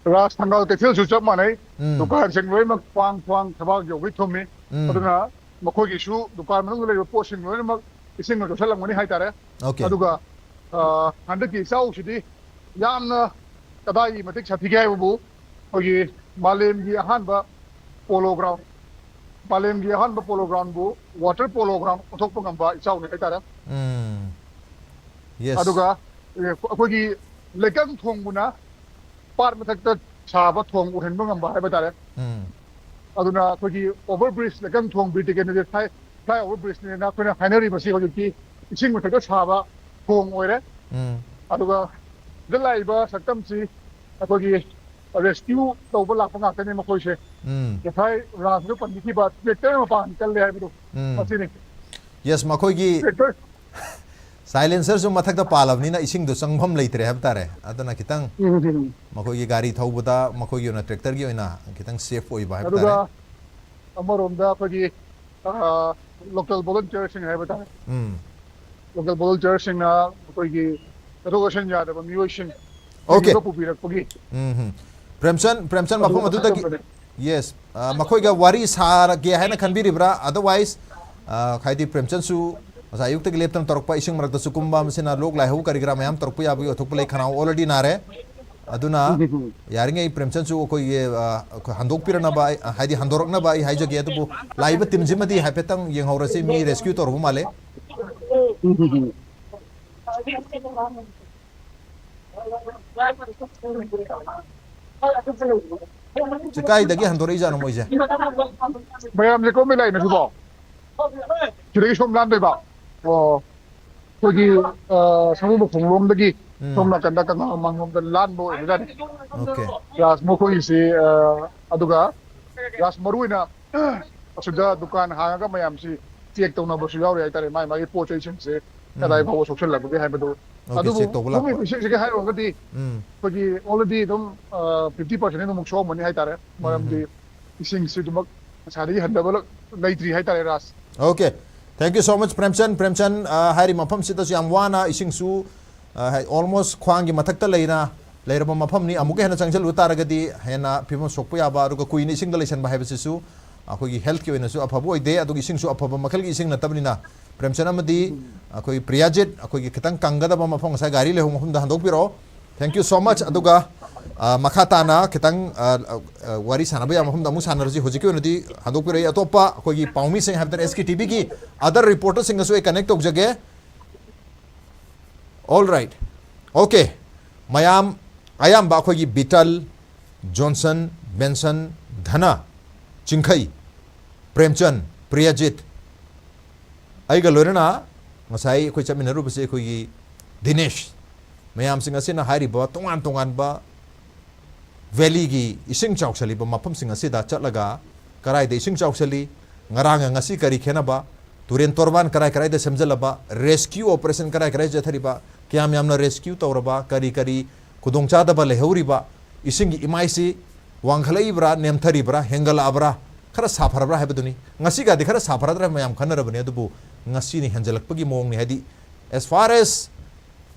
ꯔꯥꯖ, ꯊꯪꯒꯥꯜ ꯀꯩꯊꯦꯜꯁꯨ ꯆꯞ ꯃꯥꯟꯅꯩ꯫ ꯎꯝ꯫ ꯗꯨꯀꯥꯟꯁꯤꯡ ꯂꯣꯏꯅꯃꯛ ꯈ꯭ꯋꯥꯡ ꯈ꯭ꯋꯥꯡ ꯊꯕꯥꯛ ꯌꯧꯒꯩ ꯊꯨꯝꯃꯤ꯫ ꯎꯝ꯫ ꯑꯗꯨꯅ ꯃꯈꯣꯏꯒꯤꯁꯨ ꯗꯨꯀꯥꯟ ꯃꯅꯨꯡꯗ ꯂꯩꯕ ꯄꯣꯠꯁꯤꯡ ꯂꯣꯏꯅꯃꯛ ꯏꯁꯤꯡꯅ ꯆꯣꯠꯁꯤꯜꯂꯝꯒꯅꯤ ꯍꯥꯏꯇꯥꯔꯦ꯫ Okay꯫ ꯑꯗꯨꯒ, ꯑ, ꯍꯟꯗꯛꯀꯤ ꯏꯆꯥꯎꯁꯤꯗꯤ ꯌꯥꯝꯅ ꯀꯗꯥꯏꯒꯤ ꯃꯇꯤꯛ ꯁꯥꯊꯤꯒꯦ ꯍꯥꯏꯕꯕꯨ, ꯑꯩꯈꯣꯏꯒꯤ ꯃꯥꯂꯦꯝꯒꯤ ꯑꯍꯥꯟꯕ ꯄꯣꯂꯣ ꯒ꯭ꯔꯥꯎꯟ, ꯃꯥꯂꯦꯝꯒꯤ ꯑꯍꯥꯟꯕ ꯄꯣꯂꯣ ꯒ꯭ꯔꯥꯎꯟꯕꯨ ꯋꯥꯇꯔ ꯄꯣꯂꯣ ꯒ꯭ꯔꯥꯎꯟ ꯑꯣꯟꯊꯣꯛꯄ ꯉꯝꯕ ꯏꯆꯥꯎꯅꯤ ꯍꯥꯏꯇꯥꯔꯦ꯫ ꯎꯝ꯫ Yes꯫ ꯑꯗꯨꯒ, ꯑꯦ, ꯑꯩꯈꯣꯏꯒꯤ ꯂꯩꯀꯪ ꯊꯣꯡꯕꯅ ꯄꯥꯠ ꯃꯊꯛꯇ ꯁꯥꯕ ꯊꯣꯡ ꯎꯍꯟꯕ ꯉꯝꯕ ꯍꯥꯏꯕ ꯇꯥꯔꯦ꯫ ꯎꯝ꯫ ꯑꯗꯨꯅ ꯑꯩꯈꯣꯏꯒꯤ ꯑꯣꯚꯔ ꯕ꯭ꯔꯤꯖ, ꯂꯩꯀꯪ ꯊꯣꯡ Bir Tikendrajit fly, fly over ꯕ꯭ꯔꯤꯖꯅꯦꯅ ꯑꯩꯈꯣꯏꯅ ꯍꯥꯏꯅꯔꯤꯕꯁꯤ ꯍꯧꯖꯤꯛꯇꯤ ꯏꯁꯤꯡ ꯃꯊꯛꯇ ꯁꯥꯕ ꯊꯣꯡ ꯑꯣꯏꯔꯦ꯫ ꯎꯝ꯫ ꯑꯗꯨꯒ ꯁꯤꯗ ꯂꯥꯛꯏꯕ ꯁꯛꯇꯝꯁꯤ ꯑꯩꯈꯣꯏꯒꯤ ꯔꯦꯁꯀ꯭ꯌꯨ ꯇꯧꯕ ꯂꯥꯛꯄ ꯉꯥꯛꯇꯅꯤ ꯃꯈꯣꯏꯁꯦ꯫ ꯎꯝ꯫ ꯉꯁꯥꯏ ꯔꯥꯖꯅ ꯄꯟꯕꯤꯈꯤꯕ ꯇ꯭ꯔꯦꯛꯇꯔ ꯃꯄꯥꯟ ꯀꯜꯂꯦ ꯍꯥꯏꯕꯗꯣ, ꯎꯝ꯫ ꯃꯁꯤꯅꯤ꯫ Yes, ꯃꯈꯣꯏꯒꯤ ꯇ꯭ꯔꯦꯛꯇꯔ ꯁꯥꯏꯂꯦꯟꯁꯔꯁꯨ ꯃꯊꯛꯇ ꯄꯥꯜꯂꯕꯅꯤꯅ ꯏꯁꯤꯡꯗꯣ ꯆꯪꯐꯝ ꯂꯩꯇ꯭ꯔꯦ ꯍꯥꯏꯕ ꯇꯥꯔꯦ꯫ ꯑꯗꯨꯅ ꯈꯤꯇꯪ ꯎꯝ, ꯎꯝ, ꯎꯝ꯫ ꯃꯈꯣꯏꯒꯤ ꯒꯥꯔꯤ ꯊꯧꯕꯗ, ꯃꯈꯣꯏꯒꯤ ꯑꯣꯏꯅ ꯇ꯭ꯔꯦꯛꯇꯔꯒꯤ ꯑꯣꯏꯅ ꯈꯤꯇꯪ ꯁꯦꯐ ꯑꯣꯏꯕ ꯍꯥꯏꯕ ꯑꯗꯨꯒ ꯇꯥꯔꯦ꯫ ꯑꯃꯔꯣꯝꯗ ꯑꯩꯈꯣꯏꯒꯤ, ꯑ, ꯂꯣꯀꯦꯜ ꯚꯣꯂꯨꯟꯇꯤꯌꯔꯁꯤꯡ ꯍꯥꯏꯕ ꯇꯥꯔꯦ꯫ ꯎꯝ꯫ ꯂꯣꯀꯦꯜ ꯚꯣꯂꯨꯟꯇꯤꯌꯔꯁꯤꯡꯅ ꯑꯩꯈꯣꯏꯒꯤ ꯆꯠꯊꯣꯛ ꯆꯠꯁꯤꯟ ꯌꯥꯗꯕ ꯃꯤꯑꯣꯏꯁꯤꯡ Okay꯫ ꯊꯤꯕ ꯄꯨꯕꯤꯔꯛꯄꯒꯤ ꯎꯝ, ꯎꯝ꯫ ꯄ꯭ꯔꯦꯝꯆꯟ, ꯄ꯭ꯔꯦꯝꯆꯟ, ꯃꯐꯝ ꯑꯗꯨꯒ ꯑꯗꯨꯗꯒꯤ, ꯑꯆꯝꯕꯅꯦ꯫ Yes, ꯑ, ꯃꯈꯣꯏꯒ ꯋꯥꯔꯤ ꯁꯥꯔꯒꯦ ꯍꯥꯏꯅ ꯈꯟꯕꯤꯔꯤꯕ꯭ꯔꯥ? Otherwise, ꯑ, ꯍꯥꯏꯗꯤ ꯄ꯭ꯔꯦꯝꯆꯟꯁꯨ ꯉꯁꯥꯏ ꯑꯌꯨꯛꯇꯒꯤ ꯂꯦꯞꯇꯅ ꯇꯧꯔꯛꯄ, ꯏꯁꯤꯡ ꯃꯔꯛꯇꯁꯨ ꯀꯨꯝꯕ, ꯃꯁꯤꯅ ꯂꯣꯛ ꯂꯥꯏꯍꯧ ꯀꯔꯤ ꯀꯔꯥ ꯃꯌꯥꯝ ꯇꯧꯔꯛꯄ ꯌꯥꯕꯒꯤ ꯑꯣꯏꯊꯣꯛꯄ ꯂꯩ, ꯈꯅꯥꯎ already ꯅꯥꯔꯦ꯫ ꯑꯗꯨꯅ ꯎꯝ, ꯎꯝ, ꯎꯝ꯫ ꯌꯥꯔꯤꯉꯩ ꯄ꯭ꯔꯦꯝꯆꯟꯁꯨ ꯑꯩꯈꯣꯏꯒꯤ, ꯑ, ꯑꯩꯈꯣꯏ ꯍꯟꯗꯣꯛꯄꯤꯔꯅꯕ ꯑꯩ, ꯍꯥꯏꯗꯤ ꯍꯟꯗꯣꯔꯛꯅꯕ ꯑꯩ ꯍꯥꯏꯖꯒꯦ꯫ ꯑꯗꯨꯕꯨ ꯂꯥꯛꯏꯕ ꯇꯤꯝꯁꯤꯃꯗꯤ ꯍꯥꯏꯐꯦꯠꯇꯪ ꯌꯦꯡꯍꯧꯔꯁꯤ, ꯃꯤ ꯔꯦꯁꯀ꯭ꯌꯨ ꯇꯧꯔꯕ ꯃꯥꯜꯂꯦ꯫ ꯎꯝ, ꯎꯝ, ꯎꯝ꯫ ꯁꯤ ꯀꯥꯏꯗꯒꯤ ꯍꯟꯗꯣꯔꯛꯏꯖꯥꯠꯅꯣ ꯃꯣꯏꯁꯦ? ꯃꯌꯥꯝꯁꯦ ꯀꯔꯝꯕ ꯂꯥꯏꯅꯣ ꯁꯤꯕꯣ? ꯁꯤꯗꯒꯤ ꯁꯣꯝ ꯂꯥꯟꯗꯣꯏꯕ? ꯑꯣ, ꯑꯩꯈꯣꯏꯒꯤ ꯁꯃꯨ ꯃꯈꯣꯡ ꯂꯣꯝꯗꯒꯤ ꯁꯣꯝ ꯅꯥꯀꯟꯗ ꯀꯪꯂꯥ ꯃꯃꯥꯡꯂꯣꯝꯗ ꯂꯥꯟꯕ ꯑꯣꯏꯕꯖꯥꯠꯅꯤ꯫ ꯑꯣꯀꯦ꯫ ꯔꯥꯖ ꯃꯈꯣꯏꯒꯤꯁꯤ, ꯑꯗꯨꯒ ꯔꯥꯖ ꯃꯔꯨ ꯑꯣꯏꯅ ꯑꯁꯤꯗ ꯗꯨꯀꯥꯟ ꯍꯥꯡꯉꯒ ꯃꯌꯥꯝꯁꯤ ꯆꯦꯛ ꯇꯧꯅꯕꯁꯨ ꯌꯥꯎꯔꯤ ꯍꯥꯏꯇꯥꯔꯦ, ꯃꯥꯏ ꯃꯥꯒꯤ ꯄꯣꯠ ꯆꯩꯁꯤꯡꯁꯦ ꯀꯗꯥꯏ ꯐꯥꯎꯕ ꯁꯣꯛꯆꯜꯂꯛꯄꯒꯦ ꯍꯥꯏꯕꯗꯨ꯫ ꯑꯣꯀꯦ, ꯑꯗꯨꯕꯨ ꯆꯦꯛ ꯇꯧꯕ ꯂꯥꯛꯄ꯫ ꯏꯁꯤꯡꯁꯤꯒꯤ ꯍꯥꯏꯔꯨꯔꯒꯗꯤ ꯎꯝ꯫ ꯑꯩꯈꯣꯏꯒꯤ already ꯑꯗꯨꯝ ꯐꯤꯐꯇꯤ ꯄꯥꯔꯁꯦꯟ ꯑꯗꯨꯃꯨꯛ ꯁꯣꯛꯑꯝꯃꯅꯤ ꯍꯥꯏꯇꯥꯔꯦ, ꯃꯔꯝꯗꯤ ꯏꯁꯤꯡꯁꯤ ꯑꯗꯨꯃꯛ ꯉꯁꯥꯏꯗꯒꯤ ꯍꯟꯊꯕ ꯂꯩꯇ꯭ꯔꯤ ꯍꯥꯏꯇꯥꯔꯦ ꯔꯥꯖ꯫ Okay, thank you so much, ꯄ꯭ꯔꯦꯝꯆꯟ꯫ ꯄ꯭ꯔꯦꯝꯆꯟ, ꯑ, ꯍꯥꯏꯔꯤꯕ ꯃꯐꯝꯁꯤꯗꯁꯨ ꯌꯥꯝ ꯋꯥꯅ ꯏꯁꯤꯡꯁꯨ, ꯑ, ꯍꯥꯏ-, almost ꯈ꯭ꯋꯥꯡꯒꯤ ꯃꯊꯛꯇ ꯂꯩꯅ ꯂꯩꯔꯕ ꯃꯐꯝꯅꯤ꯫ ꯑꯃꯨꯛꯀ ꯍꯦꯟꯅ ꯆꯪꯁꯤꯜꯂꯨ ꯇꯥꯔꯒꯗꯤ ꯍꯦꯟꯅ ꯐꯤꯕꯝ ꯁꯣꯛꯄ ꯌꯥꯕ, ꯑꯗꯨꯒ ꯀꯨꯏꯅ ꯏꯁꯤꯡꯗ ꯂꯩꯁꯟꯕ ꯍꯥꯏꯕꯁꯤꯁꯨ ꯑꯩꯈꯣꯏꯒꯤ healthꯀꯤ ꯑꯣꯏꯅꯁꯨ ꯑꯐꯕ ꯑꯣꯏꯗꯦ, ꯑꯗꯨꯒ ꯏꯁꯤꯡꯁꯨ ꯑꯐꯕ ꯃꯈꯜꯒꯤ ꯏꯁꯤꯡ ꯅꯠꯇꯕꯅꯤꯅ꯫ ꯄ꯭ꯔꯦꯝꯆꯟ ꯑꯃꯗꯤ ꯑꯩꯈꯣꯏ ꯄ꯭ꯔꯤꯌꯥꯖꯤꯠ, ꯑꯩꯈꯣꯏꯒꯤ ꯈꯤꯇꯪ ꯀꯪꯒꯗꯕ ꯃꯐꯝ, ꯉꯁꯥꯏ ꯒꯥꯔꯤ ꯂꯩꯍꯧꯕ ꯃꯐꯝꯗ ꯍꯟꯗꯣꯛꯄꯤꯔꯛꯑꯣ꯫ Thank you so much꯫ ꯑꯗꯨꯒ, ꯑ, ꯃꯈꯥ ꯇꯥꯅ ꯈꯤꯇꯪ, ꯑ, ꯑ, ꯋꯥꯔꯤ ꯁꯥꯟꯅꯕ ꯌꯥꯕ ꯃꯐꯝꯗ ꯑꯃꯨꯛ ꯁꯥꯟꯅꯔꯁꯤ꯫ ꯍꯧꯖꯤꯛꯀꯤ ꯑꯣꯏꯅꯗꯤ ꯍꯟꯗꯣꯛꯄꯤꯔꯛꯑꯣ꯫ ꯑꯇꯣꯞꯄ ꯑꯩꯈꯣꯏꯒꯤ ꯄꯥꯎꯃꯤꯁꯤꯡ ꯍꯥꯏꯕꯗꯤ SKTVꯒꯤ other reporterꯁꯤꯡꯒꯁꯨ ꯑꯩ connect ꯇꯧꯖꯒꯦ꯫ All right, okay, ꯃꯌꯥꯝ ꯑꯌꯥꯝꯕ ꯑꯩꯈꯣꯏꯒꯤ ꯕꯤꯇꯜ, ꯖꯣꯟꯁꯟ, ꯕꯦꯟꯁꯟ, ꯙꯅ, ꯆꯤꯡꯈꯩ, ꯄ꯭ꯔꯦꯝꯆꯟ, ꯄ꯭ꯔꯤꯌꯖꯤꯠ, ꯑꯩꯒ ꯂꯣꯏꯅꯅ ꯉꯁꯥꯏ ꯑꯩꯈꯣꯏ ꯆꯠꯃꯤꯟꯅꯔꯨꯕꯁꯦ ꯑꯩꯈꯣꯏꯒꯤ ꯗꯤꯅꯦꯁ, ꯃꯌꯥꯝꯁꯤꯡ ꯑꯁꯤꯅ ꯍꯥꯏꯔꯤꯕ ꯇꯣꯉꯥꯟ ꯇꯣꯉꯥꯟꯕ valleyꯒꯤ ꯏꯁꯤꯡ ꯆꯥꯎꯁꯜꯂꯤꯕ ꯃꯐꯝꯁꯤꯡ ꯑꯁꯤꯗ ꯆꯠꯂꯒ ꯀꯔꯥꯏꯗ ꯏꯁꯤꯡ ꯆꯥꯎꯁꯜꯂꯤ, ꯉꯔꯥꯡꯒ ꯉꯁꯤ ꯀꯔꯤ ꯈꯦꯠꯅꯕ, ꯇꯨꯔꯦꯟ ꯇꯣꯔꯕꯥꯟ ꯀꯔꯥꯏ ꯀꯔꯥꯏꯗ ꯁꯦꯝꯖꯤꯜꯂꯕ, rescue operation ꯀꯔꯥꯏ ꯀꯔꯥꯏ ꯆꯠꯊꯔꯤꯕ, ꯀꯌꯥꯝ ꯌꯥꯝꯅ rescue ꯇꯧꯔꯕ, ꯀꯔꯤ ꯀꯔꯤ ꯈꯨꯗꯣꯡꯆꯥꯗꯕ ꯂꯩꯍꯧꯔꯤꯕ, ꯏꯁꯤꯡꯒꯤ ꯏꯃꯥꯏꯁꯤ ꯋꯥꯡꯈꯠꯂꯛꯏꯕ꯭ꯔꯥ, ꯅꯦꯝꯊꯔꯤꯕ꯭ꯔꯥ, ꯍꯦꯟꯒꯠꯂꯛꯑꯕ꯭ꯔꯥ, ꯈꯔ ꯁꯥꯐꯔꯕ꯭ꯔꯥ ꯍꯥꯏꯕꯗꯨꯅꯤ꯫ ꯉꯁꯤꯒꯗꯤ ꯈꯔ ꯁꯥꯐꯔꯗ꯭ꯔꯥ ꯃꯌꯥꯝ ꯈꯟꯅꯔꯕꯅꯤ, ꯑꯗꯨꯕꯨ ꯉꯁꯤꯅ ꯍꯦꯟꯖꯜꯂꯛꯄꯒꯤ ꯃꯑꯣꯡꯅꯤ꯫ ꯍꯥꯏꯗꯤ, as far as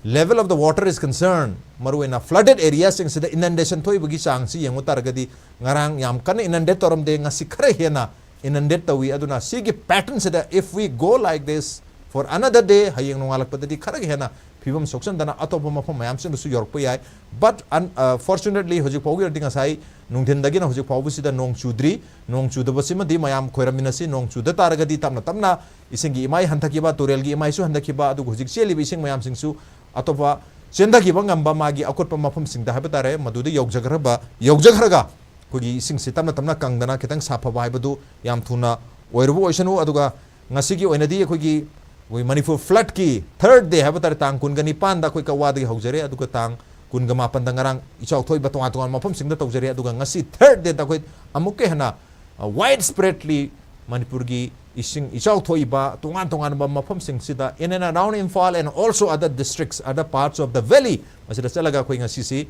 level of the water is concerned, ꯃꯔꯨꯑꯣꯏꯅ flooded areaꯁꯤꯡꯁꯤꯗ inundation ꯊꯣꯛꯏꯕꯒꯤ ꯆꯥꯡꯁꯤ ꯌꯦꯡꯉꯨ ꯇꯥꯔꯒꯗꯤ, ꯉꯔꯥꯡ ꯌꯥꯝ ꯀꯟꯅ inundate ꯇꯧꯔꯝꯗꯦ, ꯉꯁꯤ ꯈꯔ ꯍꯦꯟꯅ inundate ꯇꯧꯏ꯫ ꯑꯗꯨꯅ ꯁꯤꯒꯤ patternꯁꯤꯗ, if we go like this for another day, ꯍꯌꯦꯡ ꯅꯣꯡꯉꯥꯜꯂꯛꯄꯗꯗꯤ ꯈꯔꯒ ꯍꯦꯟꯅ ꯐꯤꯕꯝ ꯁꯣꯛꯆꯟꯗꯅ ꯑꯇꯣꯞꯄ ꯃꯐꯝ ꯃꯌꯥꯝꯁꯤꯡꯗꯁꯨ ꯌꯧꯔꯛꯄ ꯌꯥꯏ꯫ But un-, uh, fortunately, ꯍꯧꯖꯤꯛ ꯐꯥꯎꯒꯤ ꯑꯣꯏꯅꯗꯤ, ꯉꯁꯥꯏ ꯅꯨꯡꯊꯤꯟꯗꯒꯤꯅ ꯍꯧꯖꯤꯛ ꯐꯥꯎꯕꯁꯤꯗ ꯅꯣꯡ ꯆꯨꯗ꯭ꯔꯤ꯫ ꯅꯣꯡ ꯆꯨꯗꯕꯁꯤꯃꯗꯤ ꯃꯌꯥꯝ ꯈꯣꯏꯔꯝꯃꯤꯟꯅꯁꯤ꯫ ꯅꯣꯡ ꯆꯨꯗ ꯇꯥꯔꯒꯗꯤ ꯇꯞꯅ ꯇꯞꯅ ꯏꯁꯤꯡꯒꯤ ꯏꯃꯥꯏ ꯍꯟꯊꯈꯤꯕ, ꯇꯨꯔꯦꯜꯒꯤ ꯏꯃꯥꯏꯁꯨ ꯍꯟꯊꯈꯤꯕ, ꯑꯗꯨꯒ ꯍꯧꯖꯤꯛ ꯆꯦꯜꯂꯤꯕ ꯏꯁꯤꯡ ꯃꯌꯥꯝꯁꯤꯡꯁꯨ ꯑꯇꯣꯞꯄ ꯆꯦꯟꯊꯈꯤꯕ ꯉꯝꯕ ꯃꯥꯒꯤ ꯑꯀꯨꯠꯄ ꯃꯐꯝꯁꯤꯡꯗ ꯍꯥꯏꯕ ꯇꯥꯔꯦ, ꯃꯗꯨꯗ ꯌꯧꯖꯈ꯭ꯔꯕ, ꯌꯧꯖꯈ꯭ꯔꯒ ꯑꯩꯈꯣꯏꯒꯤ ꯏꯁꯤꯡꯁꯤ ꯇꯞꯅ ꯇꯞꯅ ꯀꯪꯗꯅ ꯈꯤꯇꯪ ꯁꯥꯐꯕ ꯍꯥꯏꯕꯗꯨ ꯌꯥꯝ ꯊꯨꯅ ꯑꯣꯏꯔꯕ ꯑꯣꯏꯁꯅꯨ꯫ ꯑꯗꯨꯒ ꯉꯁꯤꯒꯤ ꯑꯣꯏꯅꯗꯤ ꯑꯩꯈꯣꯏꯒꯤ, ꯑꯩꯈꯣꯏ ꯃꯅꯤꯄꯨꯔ floodꯀꯤ third day ꯍꯥꯏꯕ ꯇꯥꯔꯦ, ꯇꯥꯡ ꯀꯨꯟꯒ ꯅꯤꯄꯥꯟꯗ ꯑꯩꯈꯣꯏ ꯀꯛꯋꯥꯗꯒꯤ ꯍꯧꯖꯔꯦ, ꯑꯗꯨꯒ ꯇꯥꯡ ꯀꯨꯟꯒ ꯃꯥꯄꯟꯗ ꯉꯔꯥꯡ ꯏꯆꯥꯎ ꯊꯣꯛꯏꯕ ꯇꯣꯉꯥꯟ ꯇꯣꯉꯥꯟꯕ ꯃꯐꯝꯁꯤꯡꯗ ꯇꯧꯖꯔꯦ, ꯑꯗꯨꯒ ꯉꯁꯤ third dayꯗ ꯑꯩꯈꯣꯏ ꯑꯃꯨꯛꯀ ꯍꯦꯟꯅ, ꯑ, wide spreadly ꯃꯅꯤꯄꯨꯔꯒꯤ ꯏꯁꯤꯡ ꯏꯆꯥꯎ ꯊꯣꯛꯏꯕ ꯇꯣꯉꯥꯟ ꯇꯣꯉꯥꯟꯕ ꯃꯐꯝꯁꯤꯡꯁꯤꯗ, in and around Imphal and also other districts, other parts of the valley, ꯃꯁꯤꯗ ꯆꯠꯂꯒ ꯑꯩꯈꯣꯏ ꯉꯁꯤꯁꯤ,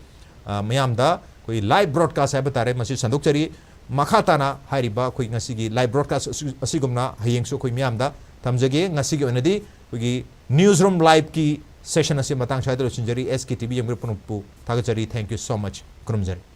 ꯑ, ꯃꯌꯥꯝꯗ ꯑꯩꯈꯣꯏ live broadcast ꯍꯥꯏꯕ ꯇꯥꯔꯦ, ꯃꯁꯤ ꯁꯟꯗꯣꯛꯆꯔꯤ꯫ ꯃꯈꯥ ꯇꯥꯅ ꯍꯥꯏꯔꯤꯕ ꯑꯩꯈꯣꯏ ꯉꯁꯤꯒꯤ live broadcast ꯑꯁꯤ-, ꯑꯁꯤꯒꯨꯝꯅ ꯍꯌꯦꯡꯁꯨ ꯑꯩꯈꯣꯏ ꯃꯤꯌꯥꯝꯗ ꯊꯝꯖꯒꯦ꯫ ꯉꯁꯤꯒꯤ ꯑꯣꯏꯅꯗꯤ ꯑꯩꯈꯣꯏꯒꯤ Newsroom Liveꯀꯤ session ꯑꯁꯤ ꯃꯇꯥꯡ ꯁ꯭ꯋꯥꯏꯗ ꯂꯣꯏꯁꯤꯟꯖꯔꯤ꯫ SKTV ꯌꯦꯡꯕꯤꯔꯤꯕ ꯄꯨꯝꯅꯃꯛꯄꯨ ꯊꯥꯒꯠꯆꯔꯤ꯫ Thank you so much꯫ ꯈꯨꯔꯨꯝꯖꯔꯤ꯫